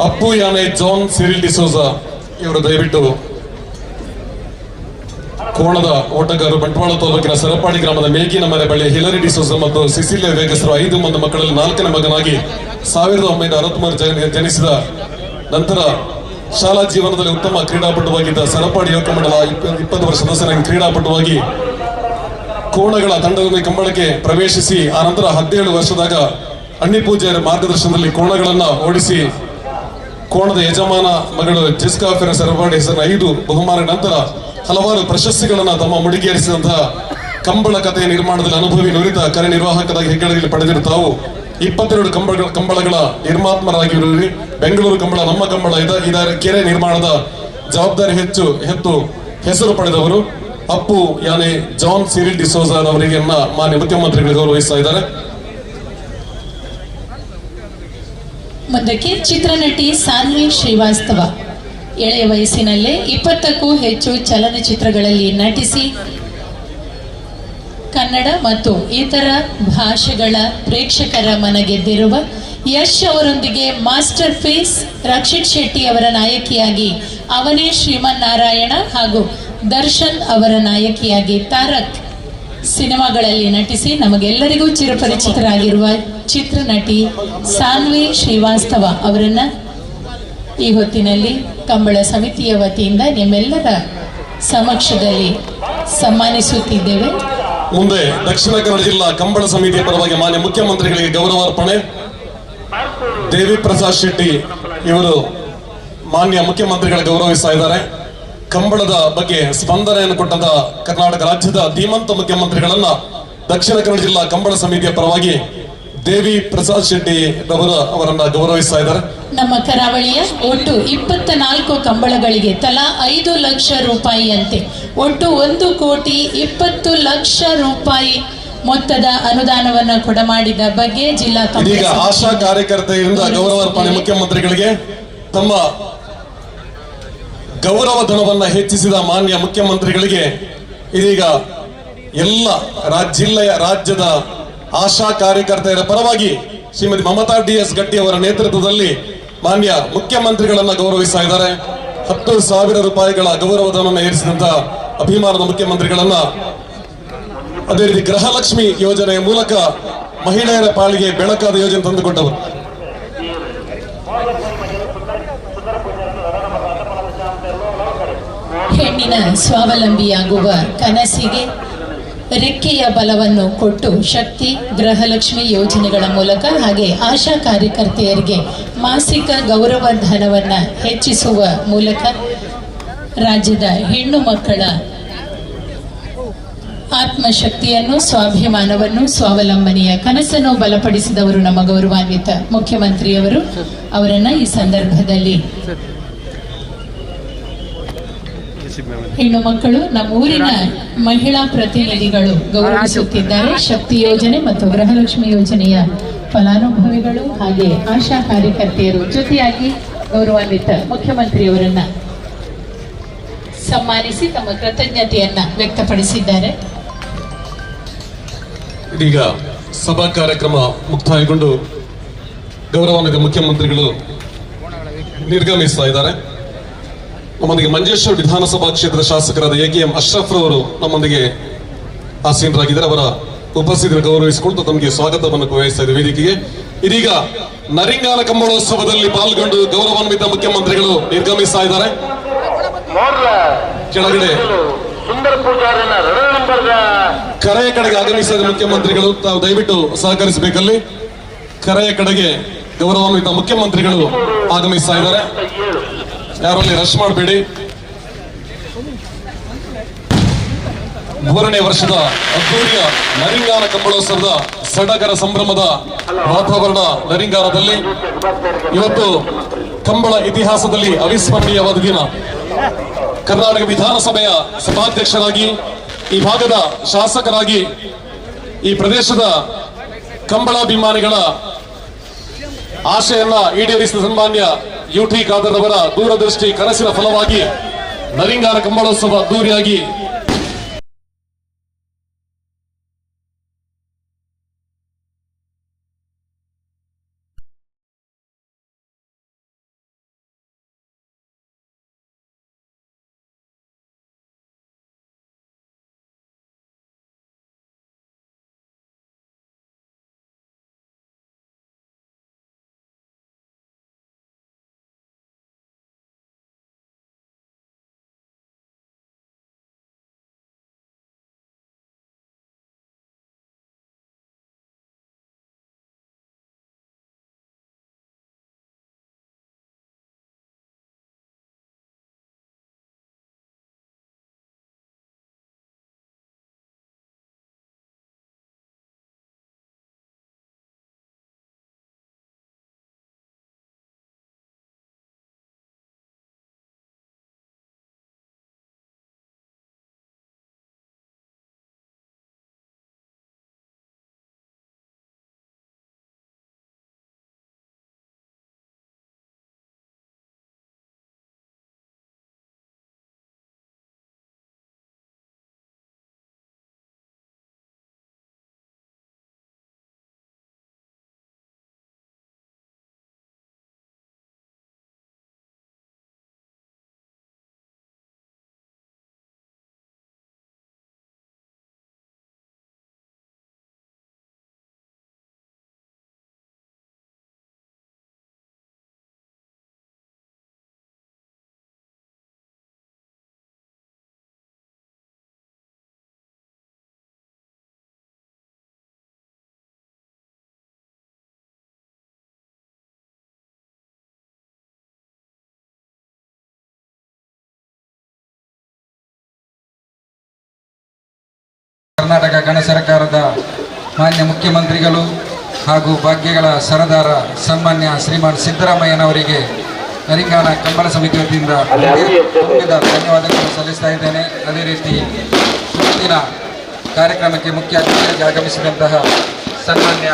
ಅಪ್ಪು ಯಾನೆ ಜಾನ್ ಸಿರಿಲ್ ಡಿಸೋಜಾ ಇವರು ದಯವಿಟ್ಟು ಕೋಣದ ಓಟಗಾರರು ಬಂಟ್ವಾಳ ತಾಲೂಕಿನ ಸರಪಾಡಿ ಗ್ರಾಮದ ಮೇಗಿನ ಮನೆ ಬಳಿ ಹಿಲರಿ ಡಿಸೋಜ ಮತ್ತು ಸಿಸಿಲಿಯಾ ವೇಗಸರು 5 ಮಂದಿ ಮಕ್ಕಳಲ್ಲಿ 4ನೇ ಮಗನಾಗಿ 1963 ಜನಿಸಿದ ನಂತರ ಶಾಲಾ ಜೀವನದಲ್ಲಿ ಉತ್ತಮ ಕ್ರೀಡಾಪಟುವಾಗಿದ್ದ ಸರಪಾಡಿ ಯುವಕ ಮಂಡಲ 20 ವರ್ಷ ಸದಸ್ಯನಾಗಿ ಕ್ರೀಡಾಪಟುವಾಗಿ ಕೋಣಗಳ ತಂಡದಲ್ಲಿ ಕಂಬಳಕ್ಕೆ ಪ್ರವೇಶಿಸಿ ಆ ನಂತರ 17 ವರ್ಷದಾಗ ಅಣ್ಣಿ ಪೂಜಾರಿ ಮಾರ್ಗದರ್ಶನದಲ್ಲಿ ಕೋಣಗಳನ್ನ ಓಡಿಸಿ ಕೋಣದ ಯಜಮಾನ ಮಗಳು ಜೆಸ್ಕಾ ಫೆರ ಸರಪಾಡಿ ಹೆಸರಿನ 5 ಬಹುಮಾನ ನಂತರ ಹಲವಾರು ಪ್ರಶಸ್ತಿಗಳನ್ನು ತಮ್ಮ ಮುಡಿಗೇರಿಸಿದಂತಹ ಕಂಬಳ ಕಥೆಯ ನಿರ್ಮಾಣದಲ್ಲಿ ಅನುಭವಿ ನುರಿತ ಕಾರ್ಯನಿರ್ವಾಹಕರಾಗಿ ಹೆಗ್ಗಳಿಕೆ ಪಡೆದಿರುವ ತಾವು 22 ಕಂಬಳಗಳ ನಿರ್ಮಾತ್ಮರಾಗಿರುವಿರಿ. ಬೆಂಗಳೂರು ಕಂಬಳ ನಮ್ಮ ಕಂಬಳ ಇದರ ಕೆರೆ ನಿರ್ಮಾಣದ ಜವಾಬ್ದಾರಿ ಹೆಚ್ಚು ಹೆಸರು ಪಡೆದವರು ಅಪ್ಪು ಯಾನೆ ಜಾನ್ ಸಿರಿಲ್ ಡಿಸೋಜಾ ಅವರಿಗೆ ಮಾನ್ಯ ಮುಖ್ಯಮಂತ್ರಿಗಳು ಗೌರವಿಸ್ತಾ ಇದ್ದಾರೆ. ಮುಂದಕ್ಕೆ ಚಿತ್ರನಟಿ ಸಾನ್ವಿ ಶ್ರೀವಾಸ್ತವ ಎಳೆಯ ವಯಸ್ಸಿನಲ್ಲೇ 20ಕ್ಕೂ ಹೆಚ್ಚು ಚಲನಚಿತ್ರಗಳಲ್ಲಿ ನಟಿಸಿ ಕನ್ನಡ ಮತ್ತು ಇತರ ಭಾಷೆಗಳ ಪ್ರೇಕ್ಷಕರ ಮನಗೆದ್ದಿರುವ ಯಶ್ ಅವರೊಂದಿಗೆ ಮಾಸ್ಟರ್ ಪೀಸ್ ರಕ್ಷಿತ್ ಶೆಟ್ಟಿ ಅವರ ನಾಯಕಿಯಾಗಿ ಅವನೇ ಶ್ರೀಮನ್ನಾರಾಯಣ ಹಾಗೂ ದರ್ಶನ್ ಅವರ ನಾಯಕಿಯಾಗಿ ತಾರಕ್ ಸಿನಿಮಾಗಳಲ್ಲಿ ನಟಿಸಿ ನಮಗೆಲ್ಲರಿಗೂ ಚಿರಪರಿಚಿತರಾಗಿರುವ ಚಿತ್ರನಟಿ ಸಾನ್ವಿ ಶ್ರೀವಾಸ್ತವ ಅವರನ್ನು ಈ ಹೊತ್ತಿನಲ್ಲಿ ಕಂಬಳ ಸಮಿತಿಯ ವತಿಯಿಂದ ನಿಮ್ಮೆಲ್ಲರ ಸಮಕ್ಷದಲ್ಲಿ ಸನ್ಮಾನಿಸುತ್ತಿದ್ದೇವೆ. ಮುಂದೆ ದಕ್ಷಿಣ ಕನ್ನಡ ಜಿಲ್ಲಾ ಕಂಬಳ ಸಮಿತಿಯ ಪರವಾಗಿ ಮಾನ್ಯ ಮುಖ್ಯಮಂತ್ರಿಗಳಿಗೆ ಗೌರವಾರ್ಪಣೆ. ದೇವಿ ಪ್ರಸಾದ್ ಶೆಟ್ಟಿ ಇವರು ಮಾನ್ಯ ಮುಖ್ಯಮಂತ್ರಿಗಳ ಗೌರವಿಸ್ತಾ ಇದ್ದಾರೆ. ಕಂಬಳದ ಬಗ್ಗೆ ಸ್ಪಂದನೆಯನ್ನು ಕೊಟ್ಟಂತ ಕರ್ನಾಟಕ ರಾಜ್ಯದ ಧೀಮಂತ ಮುಖ್ಯಮಂತ್ರಿಗಳನ್ನ ದಕ್ಷಿಣ ಕನ್ನಡ ಜಿಲ್ಲಾ ಕಂಬಳ ಸಮಿತಿಯ ಪರವಾಗಿ ದೇವಿ ಪ್ರಸಾದ್ ಶೆಟ್ಟಿ ಅವರನ್ನ ಗೌರವಿಸ್ತಾ ಇದ್ದಾರೆ. ನಮ್ಮ ಕರಾವಳಿಯ ಒಟ್ಟು 24 ಕಂಬಳಗಳಿಗೆ ತಲಾ 5 ಲಕ್ಷ ರೂಪಾಯಿಯಂತೆ ಒಟ್ಟು 1,20,00,000 ರೂಪಾಯಿ ಮೊತ್ತದ ಅನುದಾನವನ್ನು ಕೊಡಮಾಡಿದ ಬಗ್ಗೆ ಜಿಲ್ಲಾ ಇದೀಗ ಆಶಾ ಕಾರ್ಯಕರ್ತೆಯರಿಂದ ಗೌರವಾರ್ಪಣೆ ಮುಖ್ಯಮಂತ್ರಿಗಳಿಗೆ. ತಮ್ಮ ಗೌರವ ಧನವನ್ನು ಹೆಚ್ಚಿಸಿದ ಮಾನ್ಯ ಮುಖ್ಯಮಂತ್ರಿಗಳಿಗೆ ಇದೀಗ ಎಲ್ಲ ಜಿಲ್ಲೆಯ ರಾಜ್ಯದ ಆಶಾ ಕಾರ್ಯಕರ್ತೆಯರ ಪರವಾಗಿ ಶ್ರೀಮತಿ ಮಮತಾ ಡಿ ಎಸ್ ಗಟ್ಟಿ ಅವರ ನೇತೃತ್ವದಲ್ಲಿ ಮಾನ್ಯ ಮುಖ್ಯಮಂತ್ರಿಗಳನ್ನ ಗೌರವಿಸ್ತಾ ಇದ್ದಾರೆ. 10,000 ರೂಪಾಯಿಗಳ ಗೌರವಧನವನ್ನು ಏರಿಸಿದಂತಹ ಅಭಿಮಾನದ ಮುಖ್ಯಮಂತ್ರಿಗಳನ್ನ, ಅದೇ ರೀತಿ ಗೃಹಲಕ್ಷ್ಮಿ ಯೋಜನೆಯ ಮೂಲಕ ಮಹಿಳೆಯರ ಪಾಲಿಗೆ ಬೆಳಕಾದ ಯೋಜನೆ ತಂದುಕೊಟ್ಟವರು. ಹೆಣ್ಣಿನ ಸ್ವಾವಲಂಬಿಯಾಗುವ ಕನಸಿಗೆ ರೆಕ್ಕೆಯ ಬಲವನ್ನು ಕೊಟ್ಟು ಶಕ್ತಿ ಗೃಹಲಕ್ಷ್ಮಿ ಯೋಜನೆಗಳ ಮೂಲಕ ಹಾಗೆ ಆಶಾ ಕಾರ್ಯಕರ್ತೆಯರಿಗೆ ಮಾಸಿಕ ಗೌರವ ಧನವನ್ನು ಹೆಚ್ಚಿಸುವ ಮೂಲಕ ರಾಜ್ಯದ ಹೆಣ್ಣು ಮಕ್ಕಳ ಆತ್ಮಶಕ್ತಿಯನ್ನು, ಸ್ವಾಭಿಮಾನವನ್ನು, ಸ್ವಾವಲಂಬನೆಯ ಕನಸನ್ನು ಬಲಪಡಿಸಿದವರು ನಮ್ಮ ಗೌರವಾನ್ವಿತ ಮುಖ್ಯಮಂತ್ರಿಯವರು. ಅವರನ್ನು ಈ ಸಂದರ್ಭದಲ್ಲಿ ಹೆಣ್ಣು ಮಕ್ಕಳು, ನಮ್ಮ ಊರಿನ ಮಹಿಳಾ ಪ್ರತಿನಿಧಿಗಳು ಗೌರವಿಸುತ್ತಿದ್ದಾರೆ. ಶಕ್ತಿ ಯೋಜನೆ ಮತ್ತು ಗೃಹಲಕ್ಷ್ಮಿ ಯೋಜನೆಯ ಫಲಾನುಭವಿಗಳು ಹಾಗೆ ಆಶಾ ಕಾರ್ಯಕರ್ತೆಯರು ಜೊತೆಯಾಗಿ ಗೌರವಾನ್ವಿತ ಮುಖ್ಯಮಂತ್ರಿಯವರನ್ನ ಸನ್ಮಾನಿಸಿ ತಮ್ಮ ಕೃತಜ್ಞತೆಯನ್ನ ವ್ಯಕ್ತಪಡಿಸಿದ್ದಾರೆ. ಇದೀಗ ಸಭಾ ಕಾರ್ಯಕ್ರಮ ಮುಕ್ತಾಯಗೊಂಡು ಗೌರವಾನ್ವಿತ ಮುಖ್ಯಮಂತ್ರಿಗಳು ನಿರ್ಗಮಿಸ್ತಾ ಇದ್ದಾರೆ. ನಮ್ಮೊಂದಿಗೆ ಮಂಜೇಶ್ವರ ವಿಧಾನಸಭಾ ಕ್ಷೇತ್ರದ ಶಾಸಕರಾದ ಎ ಕೆ ಎಂ ಅಶ್ರಫ್ ರವರು ನಮ್ಮೊಂದಿಗೆ ಆಸೀನರಾಗಿದ್ದಾರೆ. ಅವರ ಉಪಸ್ಥಿತಿಯನ್ನು ಗೌರವಿಸಿಕೊಂಡು ತಮಗೆ ಸ್ವಾಗತವನ್ನು ಕೋರಿಸ್ತಾ ಇದೆ ವೇದಿಕೆಗೆ. ಇದೀಗ ನರಿಂಗಾನ ಕಂಬಳೋತ್ಸವದಲ್ಲಿ ಪಾಲ್ಗೊಂಡು ಗೌರವಾನ್ವಿತ ಮುಖ್ಯಮಂತ್ರಿಗಳು ನಿರ್ಗಮಿಸ್ತಾ ಇದ್ದಾರೆ. ಕೆಳಗಡೆ ಕರೆಯ ಕಡೆಗೆ ಆಗಮಿಸಿದ ಮುಖ್ಯಮಂತ್ರಿಗಳು ತಾವು ದಯವಿಟ್ಟು ಸಹಕರಿಸಬೇಕಲ್ಲಿ. ಕರೆಯ ಕಡೆಗೆ ಗೌರವಾನ್ವಿತ ಮುಖ್ಯಮಂತ್ರಿಗಳು ಆಗಮಿಸ್ತಾ ಇದ್ದಾರೆ. ಯಾರು ಅಲ್ಲಿ ರಶ್ ಮಾಡಬೇಡಿ. 3ನೇ ವರ್ಷದ ಅದ್ದೂರಿಯ ನರಿಂಗಾನ ಕಂಬಳೋತ್ಸವದ ಸಡಗರ ಸಂಭ್ರಮದ ವಾತಾವರಣ ನರಿಂಗಾನದಲ್ಲಿ. ಇವತ್ತು ಕಂಬಳ ಇತಿಹಾಸದಲ್ಲಿ ಅವಿಸ್ಮರಣೀಯವಾದ ದಿನ. ಕರ್ನಾಟಕ ವಿಧಾನಸಭೆಯ ಸಭಾಧ್ಯಕ್ಷರಾಗಿ, ಈ ಭಾಗದ ಶಾಸಕರಾಗಿ, ಈ ಪ್ರದೇಶದ ಕಂಬಳಾಭಿಮಾನಿಗಳ ಆಶೆಯನ್ನ ಈಡೇರಿಸಿದ ಸನ್ಮಾನ್ಯ ಯು ಟಿ ಖಾದರ್ ಅವರ ದೂರದೃಷ್ಟಿ ಕನಸಿನ ಫಲವಾಗಿ ನರಿಂಗಾನ ಕಂಬಳೋತ್ಸವ ಅದ್ದೂರಿಯಾಗಿ ಕರ್ನಾಟಕ ಗಣ ಸರ್ಕಾರದ ಮಾನ್ಯ ಮುಖ್ಯಮಂತ್ರಿಗಳು ಹಾಗೂ ಭಾಗ್ಯಗಳ ಸರದಾರ ಸನ್ಮಾನ್ಯ ಶ್ರೀಮಾನ್ ಸಿದ್ದರಾಮಯ್ಯನವರಿಗೆ ನರಿಂಗಾನ ಕಂಬಳ ಸಮಿತಿ ವತಿಯಿಂದ ತುಂಬಿದ ಧನ್ಯವಾದಗಳನ್ನು ಸಲ್ಲಿಸ್ತಾ ಇದ್ದೇನೆ. ಅದೇ ರೀತಿ ಇವತ್ತಿನ ಕಾರ್ಯಕ್ರಮಕ್ಕೆ ಮುಖ್ಯ ಅತಿಥಿಯಾಗಿ ಆಗಮಿಸಿದಂತಹ ಸನ್ಮಾನ್ಯ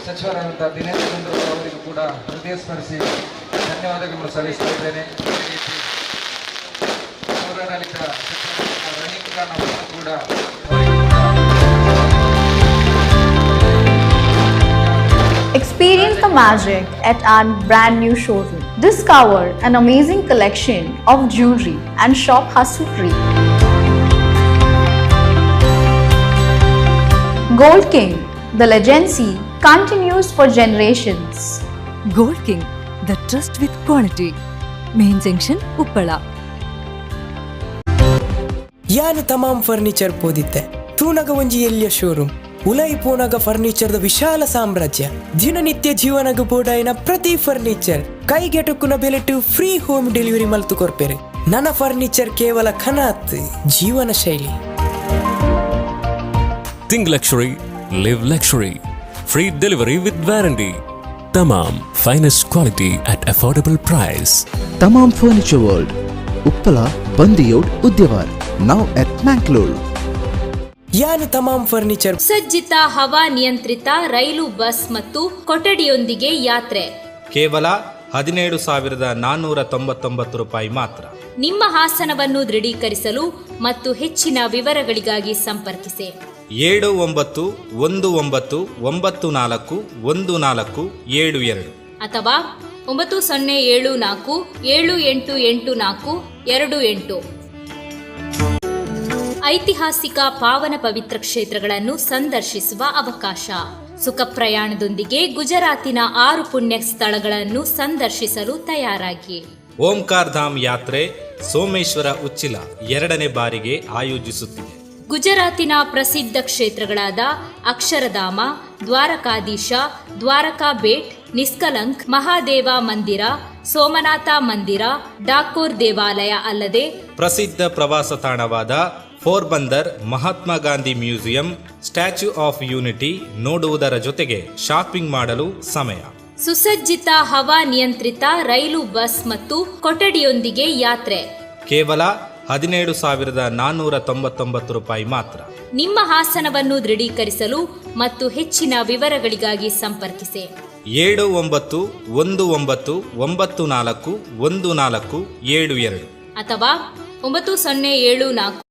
ಸಚಿವರಾದಂತಹ ದಿನೇಶ್ ಗುಂಡೂರಾವ್ ಅವರಿಗೂ ಕೂಡ ಹೃದಯ ಸ್ಮರಿಸಿ ಧನ್ಯವಾದಗಳನ್ನು ಸಲ್ಲಿಸ್ತಾ ಇದ್ದೇನೆ. ಅದೇ ರೀತಿ ಪೌರಾಡಳಿತ ಸಚಿವರಾದಂತಹ ರಹೀಂ ಖಾನ್ ಅವರನ್ನು ಕೂಡ Experience the magic at our brand new showroom. Discover an amazing collection of jewelry and shop hassle free. Gold King, the legacy continues for generations. Gold King, the trust with quality. Main junction, Uppala. ಯಾನ್ ತಮಾಮ್ furniture ಪೋದಿತ್ತೆ ತೂನಗ ಒಂಜಿ ಎಲ್ಯ showroom ಉಲೈ ಪೋನಗ ಫರ್ನಿಚರ್ದ ವಿಶಾಲ ಸಾಮ್ರಾಜ್ಯ. ದಿನನಿತ್ಯ ಜೀವನಗ ಬೋಡಾಯಿನ ಪ್ರತಿ furniture ಕೈಗೆಟುಕುನ ಬೆಲೆಟು free home delivery ಮಲ್ತು ಕೊರ್ಪೆರು. ನನ ಫರ್ನಿಚರ್ ಕೇವಲ ಕನಾತ್ ಜೀವನ ಶೈಲಿ. Think luxury, live luxury. Free delivery with warranty. Tamam, finest quality at affordable price. Tamam Furniture World, Uppala, Bandiyod, Udyavar, now at Mangalore. ಯಾನ್ ತಮಾಮ್ ಫರ್ನಿಚರ್ ಸುಸಜ್ಜಿತ ಹವಾ ನಿಯಂತ್ರಿತ ರೈಲು, ಬಸ್ ಮತ್ತು ಕೊಠಡಿಯೊಂದಿಗೆ ಯಾತ್ರೆ. ಕೇವಲ 17,499 ರೂಪಾಯಿ ಮಾತ್ರ. ನಿಮ್ಮ ಆಸನವನ್ನು ದೃಢೀಕರಿಸಲು ಮತ್ತು ಹೆಚ್ಚಿನ ವಿವರಗಳಿಗಾಗಿ ಸಂಪರ್ಕಿಸಿ. 7919941472 ಅಥವಾ 9074788428. ಐತಿಹಾಸಿಕ ಪಾವನ ಪವಿತ್ರ ಕ್ಷೇತ್ರಗಳನ್ನು ಸಂದರ್ಶಿಸುವ ಅವಕಾಶ. ಸುಖ ಪ್ರಯಾಣದೊಂದಿಗೆ ಗುಜರಾತಿನ ಆರು ಪುಣ್ಯ ಸ್ಥಳಗಳನ್ನು ಸಂದರ್ಶಿಸಲು ತಯಾರಾಗಿ. ಓಂಕಾರ್ ಧಾಮ್ ಯಾತ್ರೆ ಸೋಮೇಶ್ವರ ಉಚ್ಚಿಲ ಎರಡನೇ ಬಾರಿಗೆ ಆಯೋಜಿಸುತ್ತಿದೆ. ಗುಜರಾತಿನ ಪ್ರಸಿದ್ಧ ಕ್ಷೇತ್ರಗಳಾದ ಅಕ್ಷರಧಾಮ, ದ್ವಾರಕಾಧೀಶ, ದ್ವಾರಕಾ ಬೇಟ್, ನಿಷ್ಕಲಂಕ್ ಮಹಾದೇವ ಮಂದಿರ, ಸೋಮನಾಥ ಮಂದಿರ, ಡಾಕೋರ್ ದೇವಾಲಯ ಅಲ್ಲದೆ ಪ್ರಸಿದ್ಧ ಪ್ರವಾಸ ತಾಣವಾದ Porbandar, Mahatma Gandhi museum, statue of unity ನೋಡುವುದರ ಜೊತೆಗೆ ಶಾಪಿಂಗ್ ಮಾಡಲು ಸಮಯ. ಸುಸಜ್ಜಿತ ಹವಾ ನಿಯಂತ್ರಿತ ರೈಲು, ಬಸ್ ಮತ್ತು ಕೊಠಡಿಯೊಂದಿಗೆ ಯಾತ್ರೆ. ಕೇವಲ 17,499 ರೂಪಾಯಿ ಮಾತ್ರ. ನಿಮ್ಮ ಆಸನವನ್ನು ದೃಢೀಕರಿಸಲು ಮತ್ತು ಹೆಚ್ಚಿನ ವಿವರಗಳಿಗಾಗಿ ಸಂಪರ್ಕಿಸಿ. 7919941472 ಅಥವಾ 9074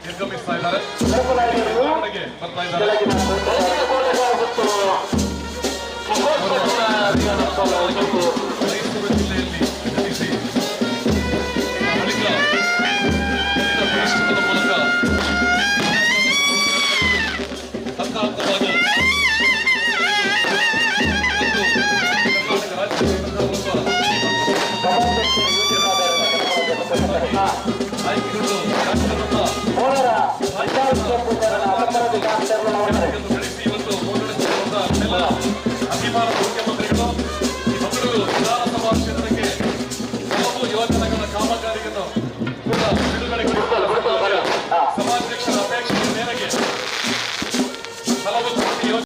ನಿರ್ಗಮಿಸ್ತಾ ಇದ್ದಾರೆ, ಬರ್ತಾ ಇದ್ದಾರೆ.